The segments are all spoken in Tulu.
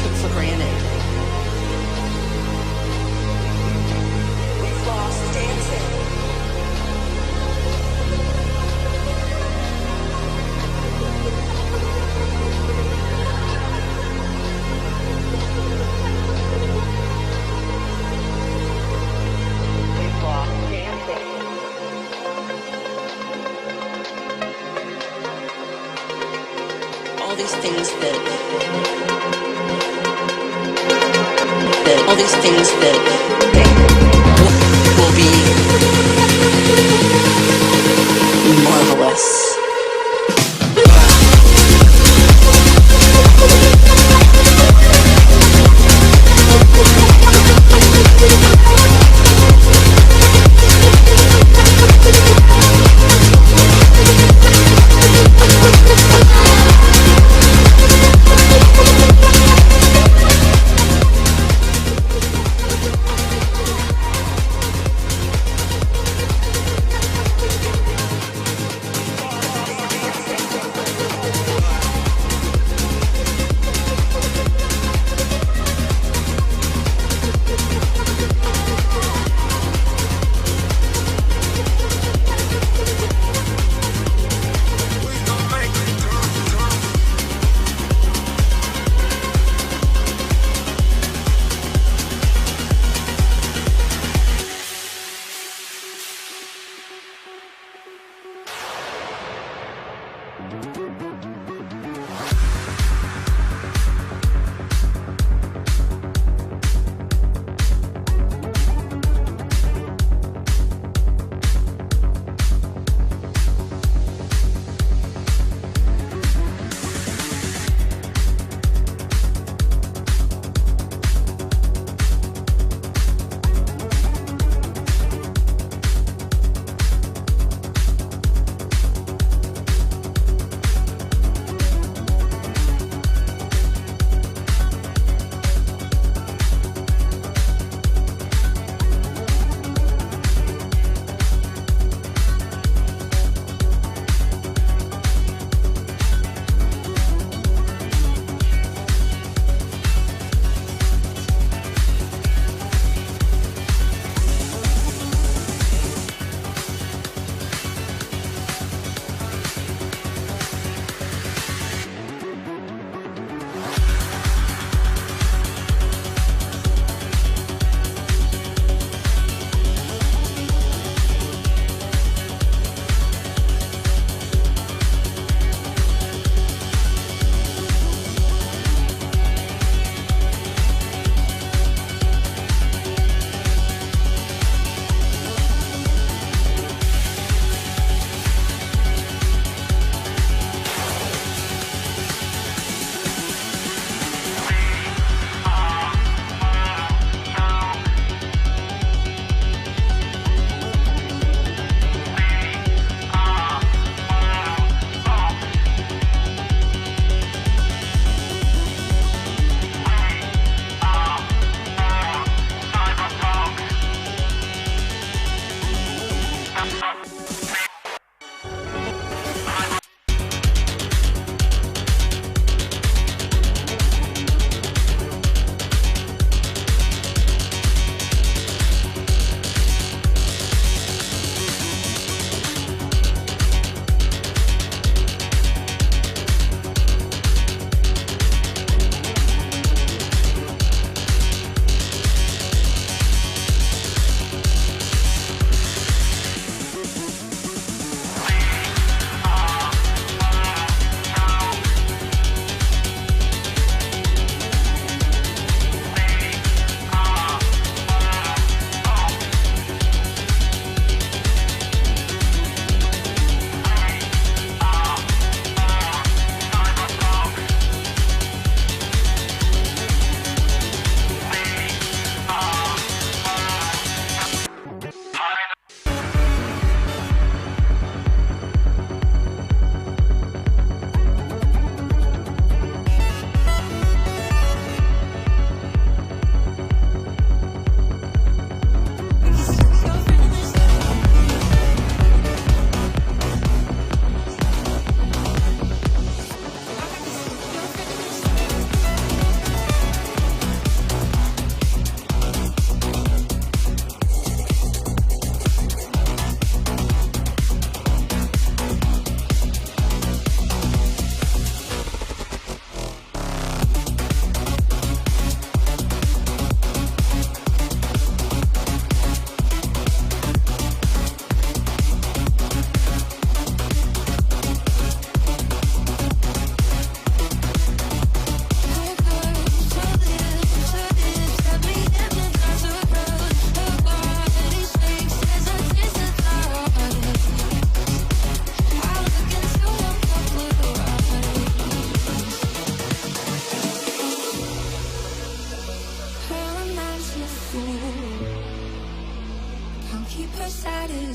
took for granted. We've lost dancing. We've lost dancing. All these things that, that all these things that will be marvelous.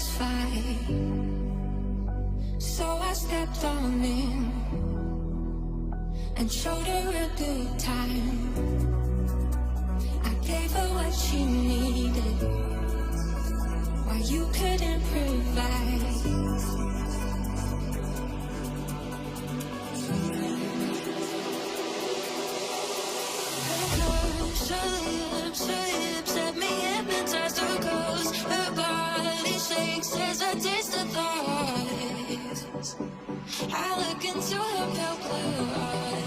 satisfied. So I stepped on in and showed her a good time. I gave her what she needed, while you couldn't provide. Her lips, her hips had me hypnotized. Her curls, her body shakes as I taste the thighs. I look into her pale blue eyes.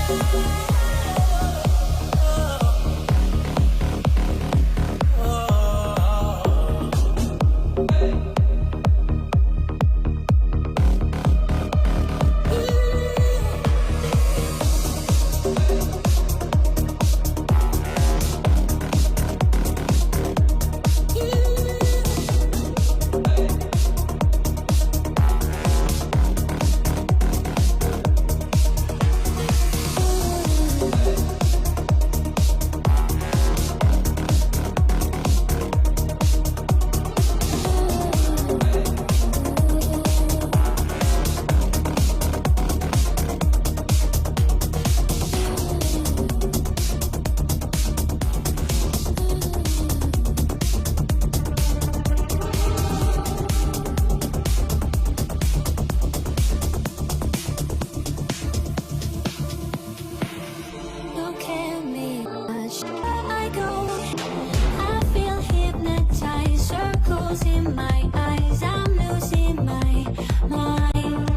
Look at me, I go. I feel hypnotized, circles in my eyes. I'm losing my mind.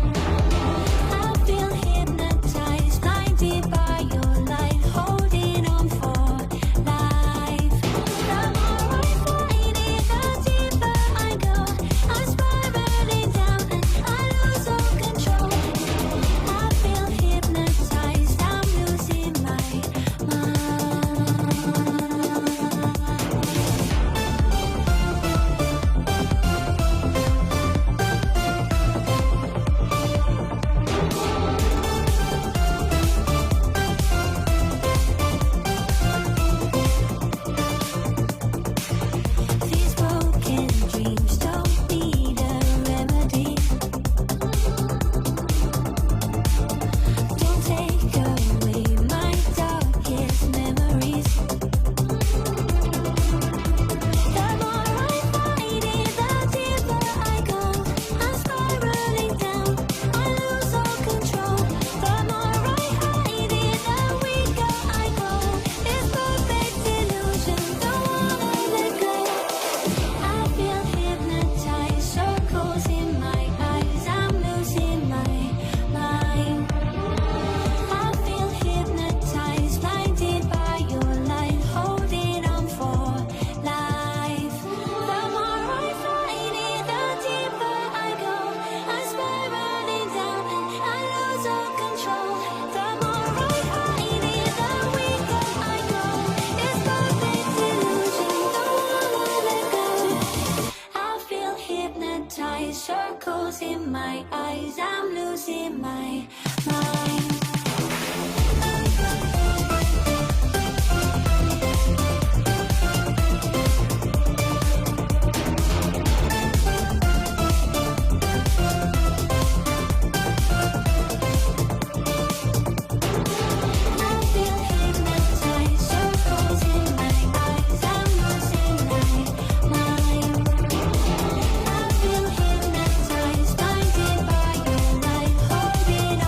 I feel hypnotized, blinded by your light, holding on for life. The more I fight it, the deeper I go. I'm spiraling down and I lose all control. I feel hypnotized, I'm losing my mind. These broken dreams don't need a remedy. Don't take away my darkest memories. The more I fight it, the deeper I go. I'm spiraling down, I lose all control. The more I hide it, the weaker I grow. This perfect illusion, don't wanna let go. I feel hypnotized, circles in my eyes. I'm losing my mind. I feel hypnotized, blinded by your light, holding on for life. The more I fight it, the deeper I go. I'm spiraling down and I lose all control. The more I hide it, the weaker I grow. It's perfect illusion, don't wanna let go. I feel hypnotized, circles in my eyes. I'm losing my mind. I feel hypnotized, circles in my eyes. I'm losing my mind. I feel hypnotized, blinded by your light, holding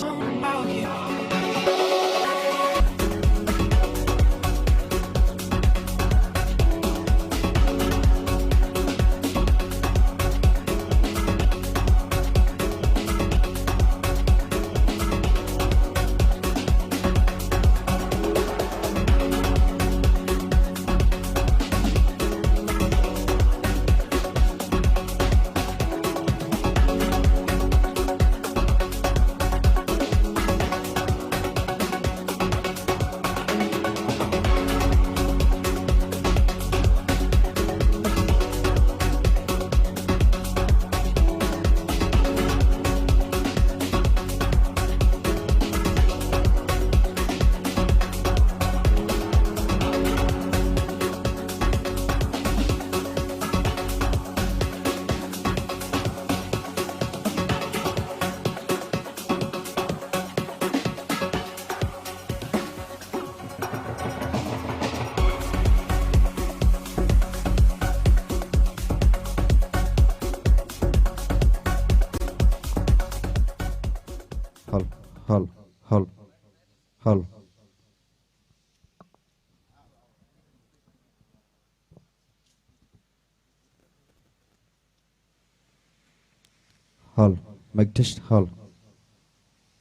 About you. Hal hal hal hal. Hal mic test hal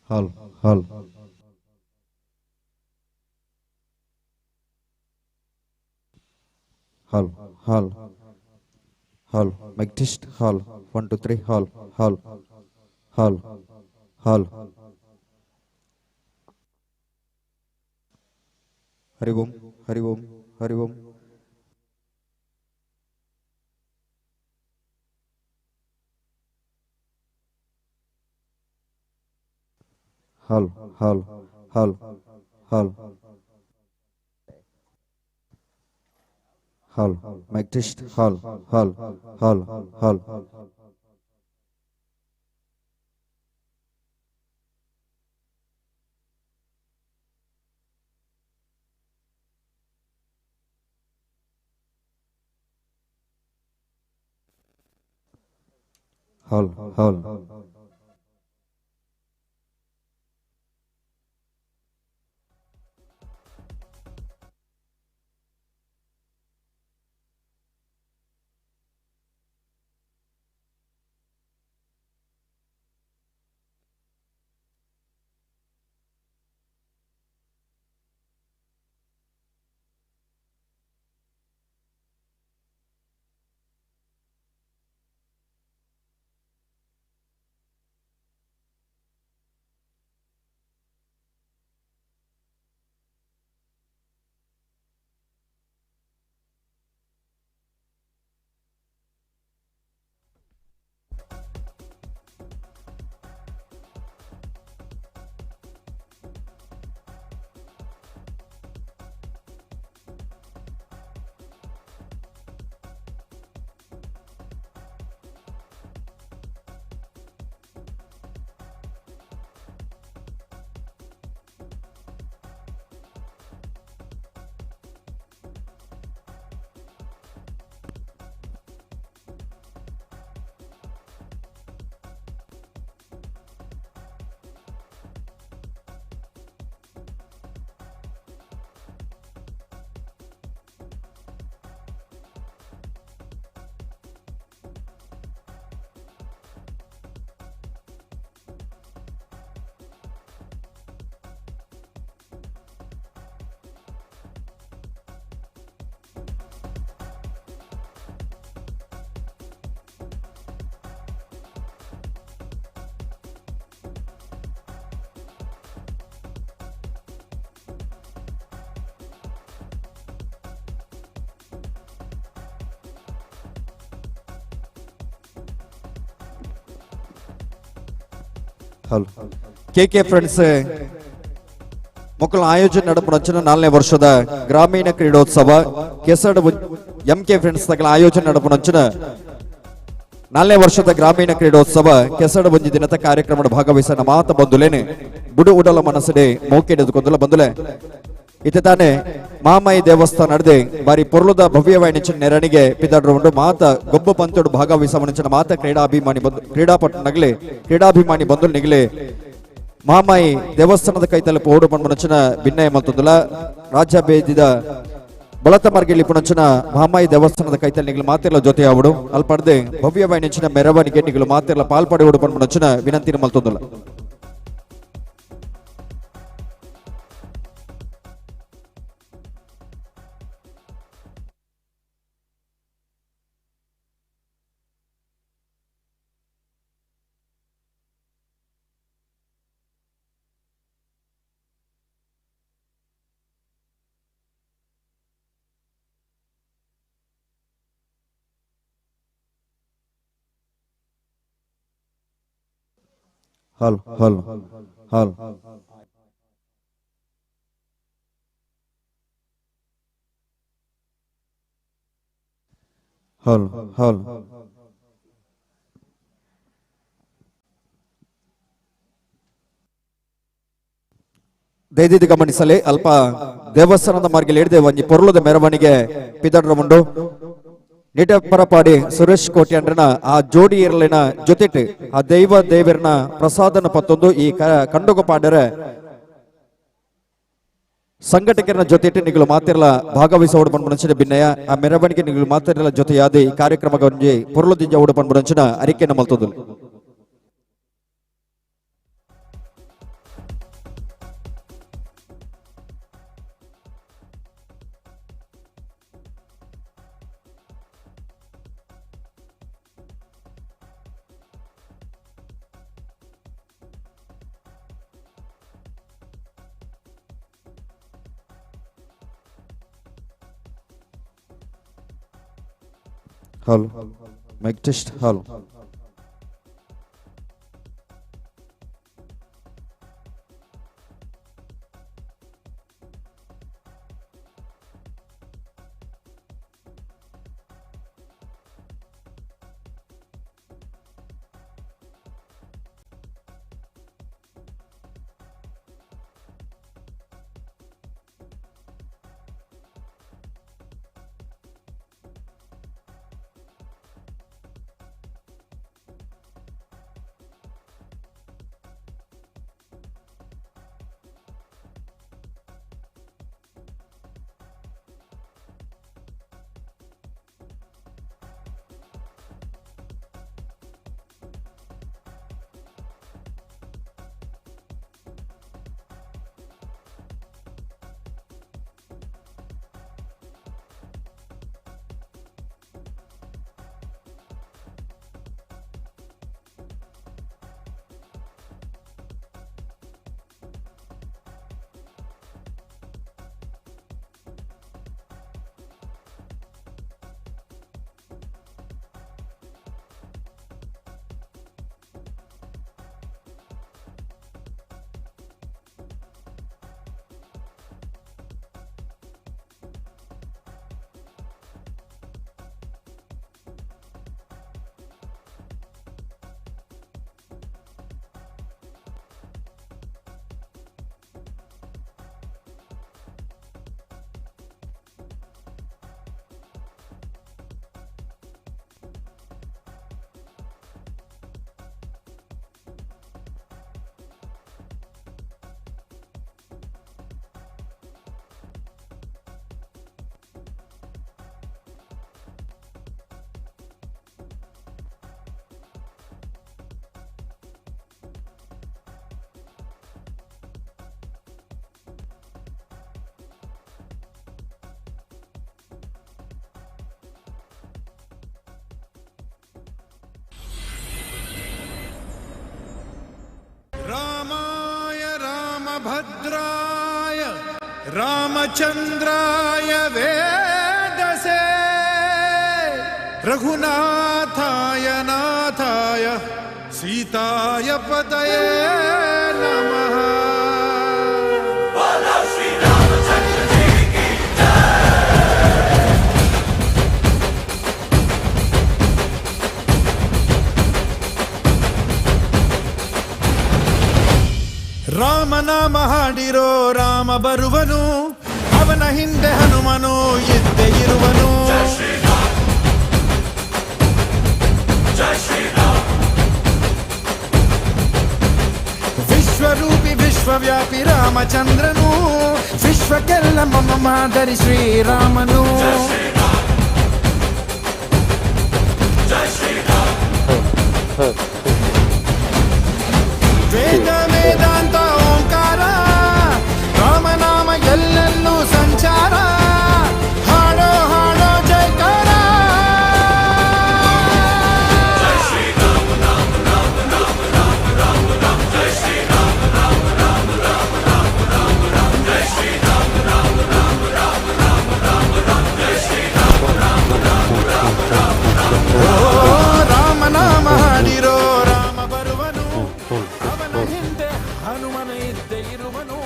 hal hal. Hal hal hal mic test hal 1 2 3 hal hal hal hal. Hari Om Hari Om Hari Om. Hal hal hal hal hal mic test hal hal hal hal. Hal hal. Hello K K friends ಮಕ್ಕಳ ಆಯೋಜನೆ ನಡಪುನಂಚಿನ 4ನೇ ವರ್ಷದ ಗ್ರಾಮೀಣ ಕ್ರೀಡೋತ್ಸವ ಕೆಸಡ್ M K friends ತಗಳ ಆಯೋಜನೆ ನಡಪುನಂಚಿನ 4ನೇ ವರ್ಷದ ಗ್ರಾಮೀಣ ಕ್ರೀಡೋತ್ಸವ ಕೆಸಡ ಒಂಜಿ ದಿನದ ಕಾರ್ಯಕ್ರಮದ ಭಾಗವಹಿಸನ ಮಾತ ಬಂದುಲೇನೆ ಬುಡು ಉಡಲ ಮನಸ್ಸಡೆ ಮೋಕೆಡೆದುಕೊಂದುಲ ಬಂದುಲೆ ಇತ್ತೆ ತಾನೆ ಮಾಮೈ ದೇವಸ್ಥಾನ ನಡೆದೆ ಬಾರಿ ಪೊರ್ಲುದ ಭವ್ಯವಾಯಿನಿಂಚಿನ ನೆರಣಿಗೆ ಪಿದಾಡ್ರುಂಡು ಮಾತ ಗೊಬ್ಬ ಪಂತೋಡು ಭಾಗವಹಿಸವನಿಂಚಿನ ಮಾತ ಕ್ರೀಡಾಭಿಮಾನಿ ಬಂದು ಕ್ರೀಡಾಪಟು ನಗಲೆ ಕ್ರೀಡಾಭಿಮಾನಿ ಬಂದು ನಿಗಲೆ ಮಹಾಮಾಯಿ ದೇವಸ್ಥಾನದ ಕೈತಲ್ ಪೋಡು ಪನ್ಪುನಂಚಿನ ಭಿನ್ನಯ ಮಲ್ತೊಂದುಲ ರಾಜ್ಯ ಬೇದಿದ ಬಳತ ಮಾರ್ಗಲಿ ಪುಣಂಚಿನ ಮಹಾಮಾಯಿ ದೇವಸ್ಥಾನದ ಕೈತಲ್ ನಿಗಲು ಮಾತೆರ್ಲ ಜೊತೆ ಆವಡು ಅಲ್ಪಡ್ದೆ ಭವ್ಯವಾಯಿನಂಚಿನ ಮೆರವಣಿಗೆ ನಿಗಲು ಮಾತೆರ್ಲ ಪಾಲ್ಪಡೆವಡು ಪನ್ಪುನಂಚಿನ ವಿನಂತಿನ ಮಲ್ತೊಂದುಲ. Hello hello hello hello hello. ದಯದಿದ್ದು ಗಮನಿಸಲಿ, ಅಲ್ಪ ದೇವಸ್ಥಾನದ ಮಾರ್ಗಲ್ಲಿ ಹಿಡಿದೆ ಒಂಜಿ ಪೊರ್ಲದ ಮೆರವಣಿಗೆ ಪಿದಡ್ರ ಉಂಡು. ನಿಟಪರಪಾಡಿ ಸುರೇಶ್ ಕೋಟ್ಯಾಂಡ್ರನ ಆ ಜೋಡಿ ಇರಲಿನ ಜೊತೆಟ್ ಆ ದೈವ ದೇವರನ ಪ್ರಸಾದನ ಪತ್ತೊಂದು ಈ ಕಂಡುಗ ಪಾಡರೆ ಸಂಘಟಕರನ ಜೊತೆಟ್ ನಿಗಲು ಮಾತಿರಲ ಭಾಗವಹಿಸೋಡು ಪನ್ಪುನಂಚಿನ ಭಿನ್ನಯ ಆ ಮೆರವಣಿಗೆ ನಿಗಲು ಮಾತಿರಲ ಜೊತೆಯಾದ ಈ ಕಾರ್ಯಕ್ರಮ ಒಂಜಿ ಪೊರ್ಲುದಿಂಜ ಓಡು ಪನ್ಪುನಂಚಿನ ಅರಿಕೆನ ಮಲ್ತೊಂದು. Hello mic test hello. रामाय रामभद्राय रामचंद्राय वेदसे रघुनाथाय नाथाय सीताय पतये नमः। ರಾಮನಾಮ ಹಾಡಿರೋ ರಾಮ ಬರುವನು, ಅವನ ಹಿಂದೆ ಹನುಮನು ಇದ್ದೇ ಇರುವನು. ವಿಶ್ವ ವಿಶ್ವರೂಪಿ ವಿಶ್ವವ್ಯಾಪಿ ರಾಮಚಂದ್ರನು, ವಿಶ್ವಕ್ಕೆಲ್ಲ ಮಮ ಮಾದರಿ ಶ್ರೀರಾಮನು. ವೇದ ವೇದಾಂತ ಓಂಕಾರ, ರಾಮನಾಮ ಎಲ್ಲೆಲ್ಲೂ ಸಂಚಾರ. ಹಾಡೋ ಹಾಡೋ ಜಯಕಾರ. ಓ ರಾಮನಾಮ ಹಾಡಿರೋ ರಾಮ ಬರುವನು, ಅವನ ಹಿಂದೆ ಹನುಮನ ಇದ್ದೇ ಇರುವನು.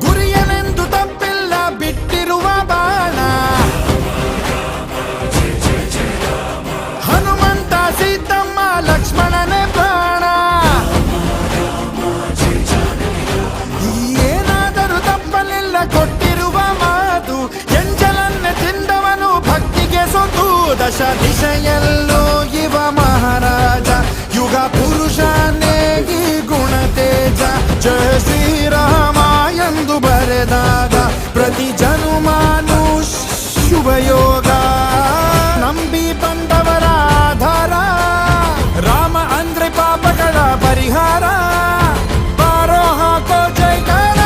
ಗುರಿಯನೆಂದು ತಪ್ಪಿಲ್ಲ ಬಿಟ್ಟಿರುವ ಬಾಣ, ಹನುಮಂತ ಸೀತಮ್ಮ ಲಕ್ಷ್ಮಣನೇ ಪ್ರಾಣ. ಏನಾದರೂ ತಪ್ಪಲಿಲ್ಲ ಕೊಟ್ಟಿರುವ ಮಾತು, ಎಂಜಲನ್ನೇ ತಿಂದವನು ಭಕ್ತಿಗೆ ಸೊತು. ದಶ ದಿಶೆಯಲ್ಲೂ ಇವ ಮಹಾರಾಜ, ಯುಗ ಪುರುಷನೇ ಈ ಗುಣ ತೇಜ. ಜಯ ಶ್ರೀರಾಮ ಎಂದು ಬರೆದಾಗ ಪ್ರತಿ ಜನುಮಾನು ಶುಭಯೋಗ. ನಂಬಿ ಬಂದವರ ಆಧಾರ ರಾಮ ಅಂದ್ರೆ ಪಾಪಗಳ ಪರಿಹಾರ. ಬಾರೋ ಹಾಕೋ ಜೈಕಾರ.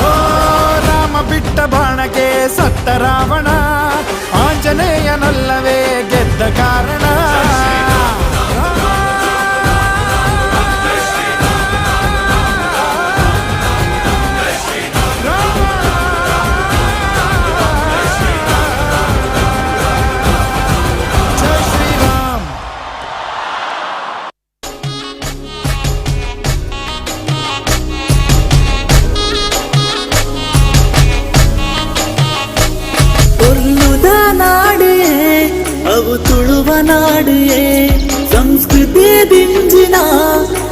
ಓ ರಾಮ ಬಿಟ್ಟ ಬಾಣಕ್ಕೆ ಸತ್ತ ರಾವಣ, ಆಂಜನೇಯನಲ್ಲವೇ ಗೆದ್ದ ಕಾರಣ. ಜೈ ಶ್ರೀರಾಮ್. ಪೊರ್ಲುದ ನಾಡಿಯೇ ಅವು ತುಳುವ ನಾಡಿಯೇ, ಸಂಸ್ಕೃತಿ ದಿಂಜಿನ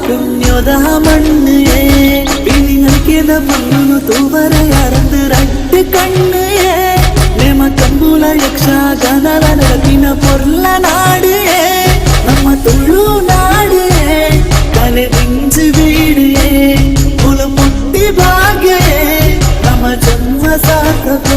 ಪುಣ್ಯದ ಮಣ್ಣುಯೇ. ಬಿನಿನಕೆದ ಪೊಣ್ಣುನು ತೂವರೆ ಅರಂದು ರಡ್ಡು ಕಣ್ಣುಯೇ. ನೇಮ ಕಂಬುಲ ಯಕ್ಷಗಾನಲ ನಡಪಿನ ಪೊರ್ಲ ನಾಡಿಯೇ, ನಮ್ಮ ತುಳು ನಾಡಿಯೇ. ಕಲೆ ದಿಂಜು ಬೀಡಿಯೇ, ಕುಲ ಮುಟ್ಟಿ ಭಾಗ್ಯಯೇ, ನಮ್ಮ ಜನ್ಮ ಸಾರ್ಥಕ.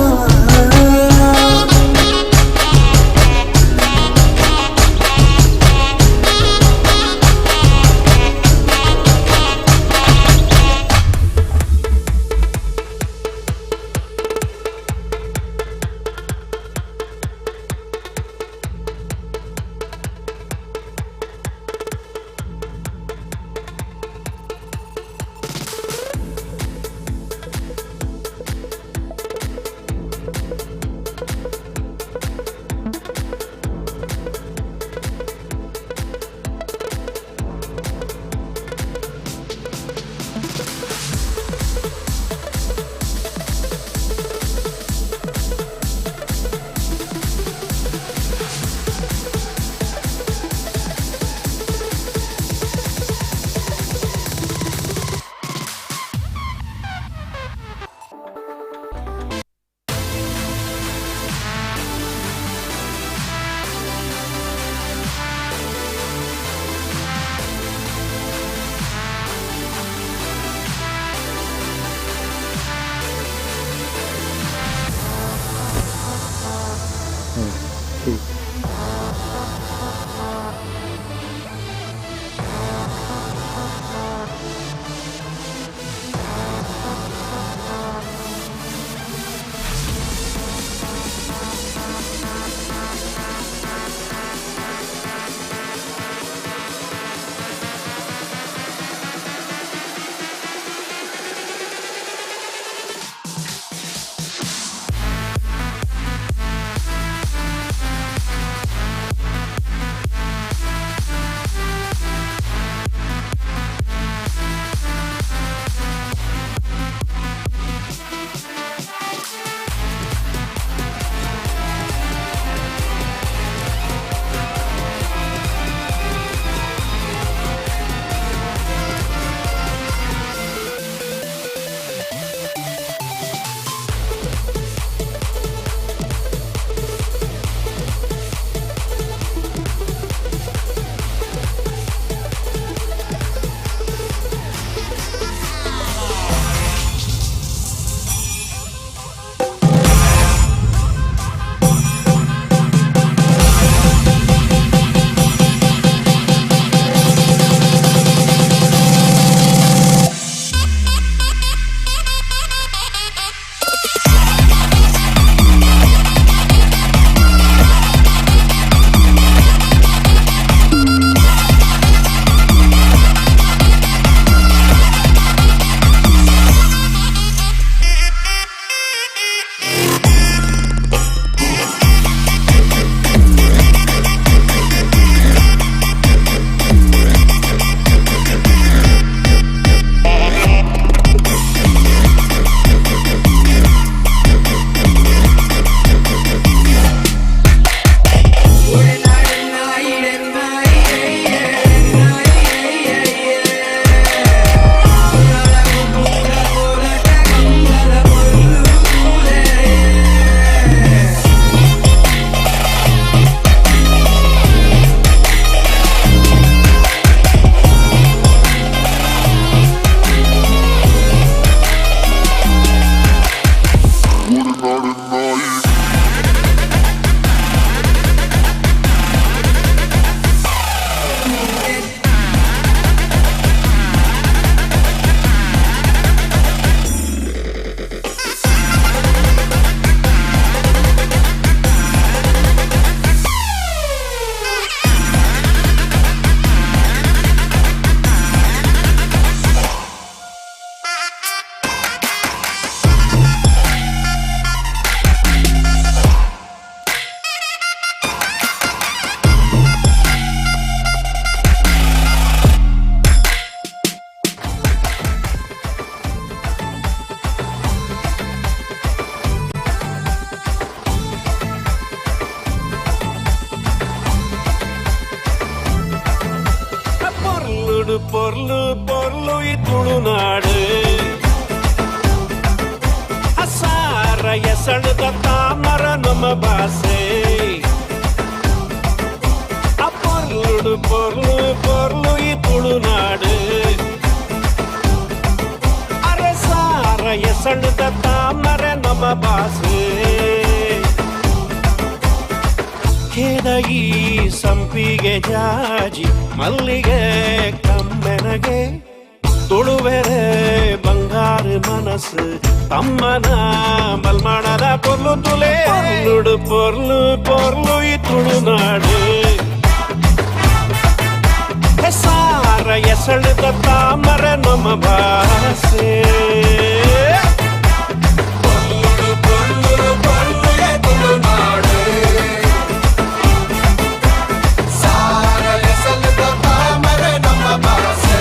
ಪೊರ್ಲು ಪೊರ್ಲು ಈ ತುಳುನಾಡು ಅಸಾರ ಎಸಳದ ತಾಮರ ನಮ್ಮ ಭಾಷೆ ಆ ಪೊರ್ಲುಡು ಪೊರ್ಲು ಪೊರ್ಲು ಈ ತುಳುನಾಡು ಅರೆ ಸಾರ ಎಸಳದ ತಾಮರ ನಮ್ಮ ಭಾಷೆ ಕೇದಗಿ ಸಂಪಿಗೆ ಜಾಜಿ ಮಲ್ಲಿಗೆ ಕಮ್ಮೆನಗೆ ತುಳುವೆರೆ ಬಂಗಾರ ಮನಸ್ಸು ತಮ್ಮನ ಮಲ್ಮಾಣದ ಪೊರ್ಲು ತುಲೆ ಪೊರ್ಲುಡು ಪೊರ್ಲು ಪೊರ್ಲು ಈ ತುಳುನಾಡು ಸಾರ ಎಸಳದ ತಾಮರ ನಮ್ಮ ಭಾಷೆ ಪೊರ್ಲುಡು ಪೊರ್ಲು ಪೊರ್ಲು ಈ ತುಳುನಾಡು ಸಾರ ಎಸಳದ ತಾಮರ ನಮ್ಮ ಭಾಷೆ.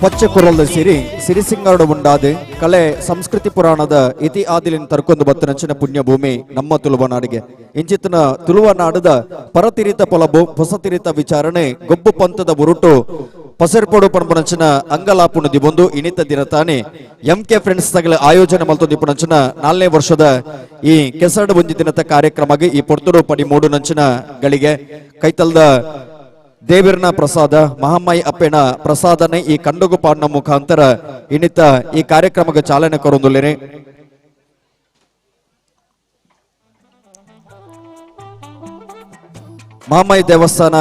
ಪಚ್ಚೆ ಕುರಲ್ದ ಸಿರಿ ಸಿರಿಸಿಂಗಾರಡು ಉಂಡಾದ ಕಲೆ ಸಂಸ್ಕೃತಿ ಪುರಾಣದ ಇತಿ ಆದಿಲಿನ ತರ್ಕೊಂದು ಬತ್ತನಂಚಿನ ಪುಣ್ಯಭೂಮಿ ನಮ್ಮ ತುಳುವ ನಾಡಿಗೆ. ಇಂಚಿತನ ತುಳುವ ನಾಡದ ಪರತಿರಿತ ಪೊಲಬು ಹೊಸತಿರಿತ ವಿಚಾರಣೆ ಗೊಬ್ಬು ಪಂಥದ ಬುರುಟು ಪಸರ್ಪೊಡು ಪಣಪುನಂಚಿನ ಅಂಗಲಾಪುಣ ದಿಬೊಂದು ಇನಿತ ದಿನ ತಾನೆ M K friends ತಗಲ ಆಯೋಜನೆ ಮಲ್ತೊಂದು ದಿಪುನಂಚಿನ 4ನೇ ವರ್ಷದ ಈ ಕೆಸರಡು ಒಂಜಿ ದಿನದ ಕಾರ್ಯಕ್ರಮಕ್ಕೆ ಈ ಪೊರ್ತುಡು ಪಡಿ ಮೂಡು ನಂಚಿನ ಗಳಿಗೆ ಕೈತಲ್ದ ದೇವಿರ್ನ ಪ್ರಸಾದ ಮಹಾಮಾಯಿ ಅಪ್ಪೆನ ಪ್ರಸಾದನೆ ಈ ಕಂಡುಗು ಪಾಡ್ನ ಮುಖಾಂತರ ಇನ್ನಿತ ಈ ಕಾರ್ಯಕ್ರಮಕ್ಕೆ ಚಾಲನೆ ಕೊರೊಂದುಲ್ಲೇನೆ. ಮಹಾಮಾಯಿ ದೇವಸ್ಥಾನ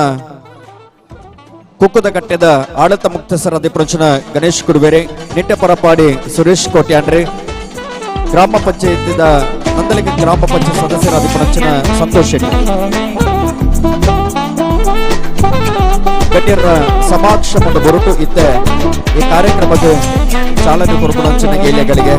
ಕುಕ್ಕುದ ಕಟ್ಟೆದ ಆಡಳಿತ ಮುಕ್ತೇಸರ ದಿಪ್ರಂಚನ ಗಣೇಶ್ ಕುಡುಬೇರೆ, ನಿಟ್ಟೆ ಪರಪಾಡಿ ಸುರೇಶ್ ಕೋಟ್ಯಾಂಡ್ರಿ, ಗ್ರಾಮ ಪಂಚಾಯತಿದ ನಂದಲಿಕ ಗ್ರಾಮ ಪಂಚಾಯತ್ ಸದಸ್ಯರ ದಿಪ್ರಂಚನ ಸಂತೋಷ್ ಶೆಟ್ಟಿ. ಗಣ್ಯರ ಸಮಾಕ್ಷಮದ ಹೊರಟು ಇದ್ದ ಈ ಕಾರ್ಯಕ್ರಮಕ್ಕೆ ಚಾಲನೆ ಕೊರಪುನಂಚಿನ ಗೇಲ್ಯಗಳಿಗೆ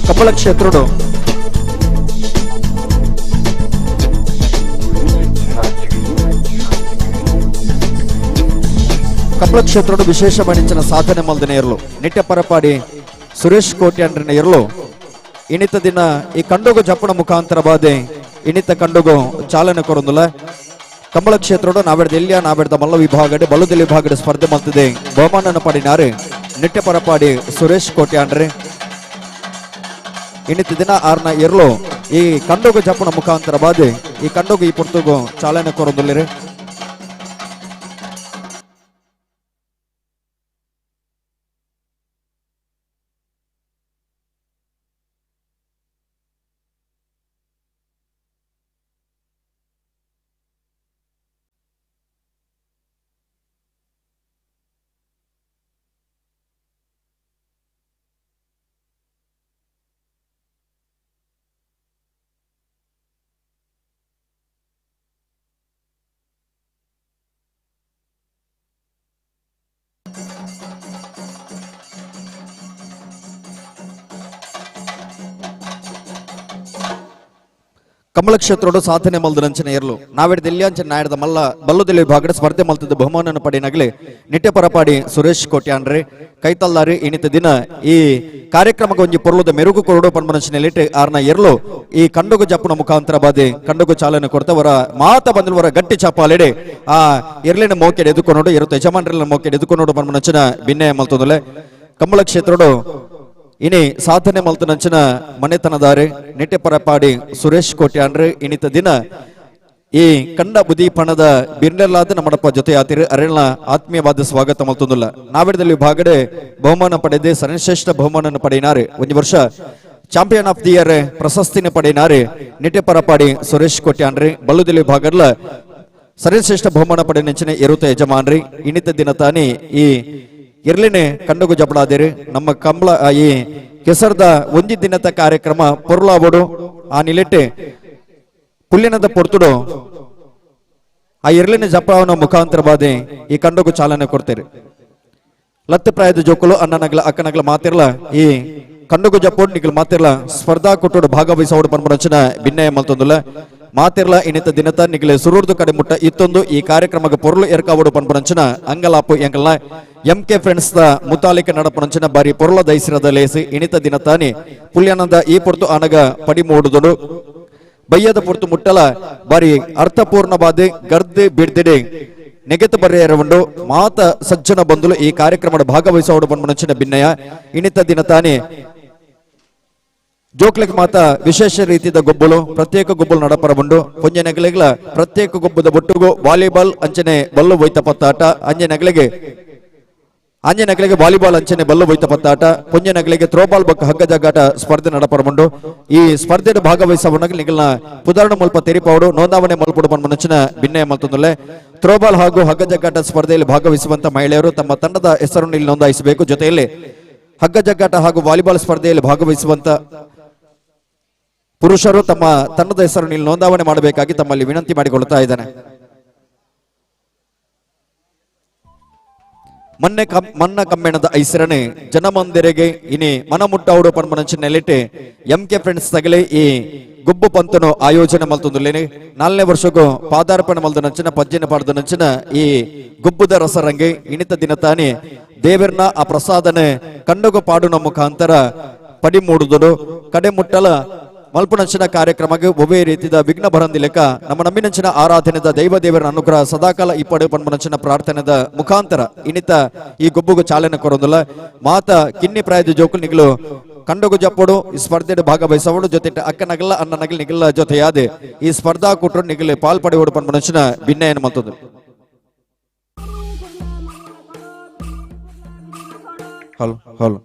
ಕಬ್ಬಳ ಕ್ಷೇತ್ರಡು ಕಬ್ಬಳ ಕ್ಷೇತ್ರಡು ವಿಶೇಷ ಮಣಿಂಚಿನ ಸಾಧನೆ ಮಲ್ದಿನ ಇರಲು ನಿಟ್ಟೆ ಪರಪಾಡಿ ಸುರೇಶ್ ಕೋಟ್ಯಾಂಡ್ರಿನ ಇರಲು ಇನಿತ ದಿನ ಈ ಕಂಡುಗು ಜಪ್ಪಣ ಮುಖಾಂತರ ಬಾದೆ ಇನಿತ ಕಂಡುಗು ಚಾಲನೆ ಕೊರೊಂದುಲ. ಕಂಬಳ ಕ್ಷೇತ್ರಡು ನಾವೆಡ್ದ ಎಲ್ಲಿಯ ನಾವೆಡ್ದ ಮಲ್ಲ ವಿಭಾಗಡೆ ಬಲುದೆಲ್ಲಿ ವಿಭಾಗಡೆ ಸ್ಪರ್ಧೆ ಮಲ್ತಿದೆ ಬಹುಮಾನನ ಪಡಿನಾರು ನಿಟ್ಟೆಪರಪಾಡಿ ಸುರೇಶ್ ಕೋಟ್ಯಾನ್ರಿ ಇನ್ನಿತ ದಿನ ಆರ್ನ ಎರ್ಲು ಈ ಕಂಡೋಗು ಜಪ್ಪುನ ಮುಖಾಂತರ ಬಾದಿ ಈ ಕಂಡೋಗು ಈ ಪೊರ್ತುಗು ಚಾಲನೆ ಕೊರೊಂದುಲ್ಲೆರ್. ಕಮಲ ಕ್ಷೇತ್ರೋಡು ಸಾಧನೆ ಮಲ್ದನಂಚಿನ ಎರ್ಲು ನಾವೆಡ್ ದಿಲ್ಯಾಂಚಿನ ನಾಯರದ ಮಲ್ಲ ಬಲ್ಲುದಿಲ್ಲಿ ವಿಭಾಗದ ಸ್ಪರ್ಧೆ ಮಲ್ತದ ಬಹುಮಾನನ್ನು ಪಡಿನಗಲಿ ನಿಟ್ಟೆ ಪರಪಾಡಿ ಸುರೇಶ್ ಕೋಟ್ಯಾನ್ರಿ ಕೈತಲ್ಲಾರಿ ಇನ್ನಿತ ದಿನ ಈ ಕಾರ್ಯಕ್ರಮಕ್ಕೆ ಒಂಜಿ ಪೊರ್ಲುದ ಮೆರುಗು ಕೊರಡು ಪನ್ಮನಂಚಿನ ಆರ್ನ ಎರ್ಲು ಈ ಕಂಡುಗು ಜಪ್ಪುನ ಮುಖಾಂತರ ಬಾದಿ ಕಂಡುಗು ಚಾಲನೆ ಕೊಡ್ತವರ ಮಾತ ಬಂದವರ ಗಟ್ಟಿ ಚಪಾಲೆಡೆ ಆ ಎರ್ಲಿನ ಮೋಕೆಡ್ ಎದುಕೊನೋಡು ಎರುತ್ತ ಯಜಮಾನ್ರಿನ ಮೋಕೆಡ್ ಎದುಕೊನೋಡು ಪನ್ಮನಂಚಿನ ಭಿನ್ನೆ ಮಲ್ತದಲೆ ಕಮಲ ಕ್ಷೇತ್ರೋಡು ಇನಿ ಸಾಧನೆ ಮಲ್ತನಂಚಿನ ಮನೆತನದಾರೆ ನಿಟ್ಟೆ ಪರಪಾಡಿ ಸುರೇಶ್ ಕೋಟ್ಯಾನ್ರಿ ಇನಿತ ದಿನ ಈ ಕಂಡ ಬುದಿಪಣದ ಬಿರ್ನೆಲ್ಲಾದ ನಮ್ಮಡಪ್ಪ ಜೊತೆ ಆತಿರು ಅರೆಲ್ನ ಆತ್ಮೀಯವಾದ ಸ್ವಾಗತ ಮಲ್ತೊಂದುಲ್ಲ. ನಾವಿಡದಲ್ಲಿ ವಿಭಾಗಡೆ ಬಹುಮಾನ ಪಡೆದೆ ಸರ್ವಶ್ರೇಷ್ಠ ಬಹುಮಾನ ಪಡೆಯಿನಾರೆ ಒಂದು ವರ್ಷ ಚಾಂಪಿಯನ್ ಆಫ್ the year ಪ್ರಶಸ್ತಿನ ಪಡೆಯಿನಾರೆ ನಿಟ್ಟೆ ಪರಪಾಡಿ ಸುರೇಶ್ ಕೋಟ್ಯಾನ್ರಿ ಬಲ್ಲುದಲ್ಲಿ ವಿಭಾಗಡ್ಲ ಸರ್ವಶ್ರೇಷ್ಠ ಬಹುಮಾನ ಪಡೆಯ ಎರುತ ಯಜಮಾನ್ರಿ ಇನಿತ ದಿನ ತಾನೇ ಈ ಇರ್ಲಿನೇ ಕಂಡುಗು ಜಪಡಾದಿರಿ ನಮ್ಮ ಕಂಬಳ ಈ ಕೆಸರದ ಒಂಜಿ ದಿನದ ಕಾರ್ಯಕ್ರಮ ಪೊರ್ಲಾಬೋಡು ಆ ನಿಲೆಟ್ಟೆ ಪುಲ್ಲಿನದ ಪೊರ್ತುಡು ಆ ಇರ್ಲಿನ ಜಪಾವನ ಮುಖಾಂತರ ಬಾದೆ ಈ ಕಂಡುಗು ಚಾಲನೆ ಕೊಡ್ತೀರಿ. ಲತ್ತ ಪ್ರಾಯದ ಜೋಕುಲು ಅಣ್ಣನಗ್ಲ ಅಕ್ಕನಗ್ಲ ಮಾತಿರ್ಲ ಈ ಕಂಡುಗು ಜಪ್ಪೋಡು ನಿಗ್ಲ ಮಾತಿರ್ಲ ಸ್ಪರ್ಧಾ ಕೊಟ್ಟೋಡು ಭಾಗವಹಿಸೋಡು ಪನ್ಮನಂಚಿನ ಭಿನ್ನಯ ಮಲ್ತೊಂದುಲ್ಲ ಮಾತಿರ್ಲ ಇನ್ನಿತ ದಿನತ ನಿಗ್ಲೆ ಸುರೂರ್ದು ಕಡೆ ಮುಟ್ಟ ಇತ್ತೊಂದು ಈ ಕಾರ್ಯಕ್ರಮಕ್ಕೆ ಪೊರುಳು ಎರ್ಕಾವಡು ಪನ್ಪನಂಚಿನ ಅಂಗಲಾಪು ಎಂಕಲ್ನ ಎಂ ಕೆ ಫ್ರೆಂಡ್ಸ್ the ಮುತಾಲಿಕ ನಡಪನಂಚಿನ ಬಾರಿ ಪೊರುಳ ದೈಸಿರದ ಲೇಸಿ ಇನಿತ ದಿನತಾನಿ ಪುಲ್ಯಾನಂದ ಈ ಪೊರ್ತು ಅನಗ ಪಡಿ ಮೂಡುದುಡು ಬಯ್ಯದ ಪೊರ್ತು ಮುಟ್ಟಲ ಬಾರಿ ಅರ್ಥಪೂರ್ಣವಾದ ಗರ್ದೆ ಬಿಡ್ದಿಡೆ ನೆಗೆತ ಬರೆಯರವುಂಡು ಮಾತ ಸಜ್ಜನ ಬಂಧುಲು ಈ ಕಾರ್ಯಕ್ರಮದ ಭಾಗವಹಿಸೋಡು ಪನ್ಪನಂಚಿನ ಭಿನ್ನಯ ಇನಿತ ದಿನತಾನಿ ಜೋಕ್ಲೆಗ್ ಮಾತ ವಿಶೇಷ ರೀತಿಯ ಗೊಬ್ಬಲು ಪ್ರತ್ಯೇಕ ಗೊಬ್ಬಲು ನಡಪರಬುಂಡು ಪೊಂಜೆನಗಲಿಗ್ಲ ಪ್ರತ್ಯೇಕ ಗೊಬ್ಬದ ಒಟ್ಟುಗು ವಾಲಿಬಾಲ್ ಅಂಚನೆ ಬಲ್ಲು ಒಯ್ತ ಪತ್ತಾಟ ಅಂಜನಗಲಿಗೆ ಅಂಜನಗಲಿಗೆ ವಾಲಿಬಾಲ್ ಅಂಚನೆ ಬಲ್ಲು ಒಯ್ತ ಪತ್ತಾಟ ಪೊಂಜೆನಗಲಿಗೆ ಥ್ರೋಬಾಲ್ ಬೊಕ್ಕ ಹಗ್ಗ ಜಗ್ಗಾಟ ಸ್ಪರ್ಧೆ ನಡಪರಬುಂಡು ಈ ಸ್ಪರ್ಧೆಯ ಭಾಗವಹಿಸವನಾಗ ನಿಗಲ್ನ ಪುದಾರಣ ಮುಲ್ಪ ತೆರಿಪಾವಡು ನೋಂದಾವಣೆ ಮಲ್ಪಡು ಪನ್ಮನಂಚಿನ ಭಿನ್ನಯ ಮಲ್ತೊಂದುಲ್ಲೆ. ಥ್ರೋಬಾಲ್ ಹಾಗೂ ಹಗ್ಗ ಜಗ್ಗಾಟ ಸ್ಪರ್ಧೆಯಲ್ಲಿ ಭಾಗವಹಿಸುವಂತ ಮಹಿಳೆಯರು ತಮ್ಮ ತಂಡದ ಹೆಸರನ್ನು ಇಲ್ಲಿ ನೋಂದಾಯಿಸಬೇಕು. ಜೊತೆಯಲ್ಲಿ ಹಗ್ಗ ಜಗ್ಗಾಟ ಹಾಗೂ ವಾಲಿಬಾಲ್ ಸ್ಪರ್ಧೆಯಲ್ಲಿ ಭಾಗವಹಿಸುವಂತ ಪುರುಷರು ತಮ್ಮ ತಂಡದ ಹೆಸರನ್ನು ಇಲ್ಲಿ ನೋಂದಾವಣೆ ಮಾಡಬೇಕಾಗಿ ತಮ್ಮಲ್ಲಿ ವಿನಂತಿ ಮಾಡಿಕೊಳ್ಳುತ್ತಾ ಇದ್ದಾನೆ. ಮೊನ್ನೆ ಮನ್ನ ಕಮ್ಮೆಣದ ಐಸರಣೆ ಜನಮಂದಿರೆಗೆ ಇನಿ ಮನಮುಟ್ಟಾವುಡು ಪನ್ಮನಂಚಿನ ನೆಲೆಟೆ ಎಂ ಕೆ ಫ್ರೆಂಡ್ಸ್ ತಗಲೆ ಈ ಗುಬ್ಬು ಪಂತನು ಆಯೋಜನೆ ಮಲ್ತೊಂದುಲ್ಲೇನೆ ನಾಲ್ನೇ ವರ್ಷಕ್ಕೂ ಪಾದಾರ್ಪಣೆ ಮಲ್ದ ನಂಚಿನ ಪಜ್ಜಿನ ಪಾಡ್ದ ನಂಚಿನ ಈ ಗುಬ್ಬುದ ರಸರಂಗೆ ಇನಿತ ದಿನ ತಾನೇ ದೇವರ್ನ ಆ ಪ್ರಸಾದನೆ ಕಣ್ಣುಗು ಪಾಡುನ ಮುಖಾಂತರ ಪಡಿ ಮೂಡುದುಡು ಕಡೆ ಮುಟ್ಟಲ ಮಲ್ಪುನಂಚಿನ ಕಾರ್ಯಕ್ರಮಕ್ಕೆ ಒಬ್ಬೇ ರೀತಿಯ ವಿಘ್ನ ಬರಂದಿಲೆಕ್ಕ ನಮ್ಮ ನಂಬಿನಂಚಿನ ಆರಾಧನೆದ ದೈವ ದೇವರ ಅನುಗ್ರಹ ಸದಾಕಾಲ ಇಪ್ಪಡು ಪನ್ಪನಂಚಿನ ಪ್ರಾರ್ಥನೆದ ಮುಖಾಂತರ ಇನ್ನಿತ ಈ ಗೊಬ್ಬುಗು ಚಾಲನೆ ಕೊರೊಂದುಲ್ಲ. ಮಾತ ಕಿನ್ನಿ ಪ್ರಾಯದ ಜೋಕುಲು ನಿಗಲು ಕಂಡಗು ಜಪ್ಪೋಡು ಈ ಸ್ಪರ್ಧೆಡ್ ಭಾಗವಹಿಸವಡು ಜೊತೆ ಅಕ್ಕನಗಲ್ಲ ಅಣ್ಣನಗಲ್ ನಿಗಲ ಜೊತೆಯಾದೆ ಈ ಸ್ಪರ್ಧಾ ಕೂಟರು ನಿಗಲು ಪಾಲ್ಪಡೆಯೋಡು ಪನ್ಪನಂಚಿನ ಭಿನ್ನಯನ ಮಲ್ತೊಂದು. Hello hello.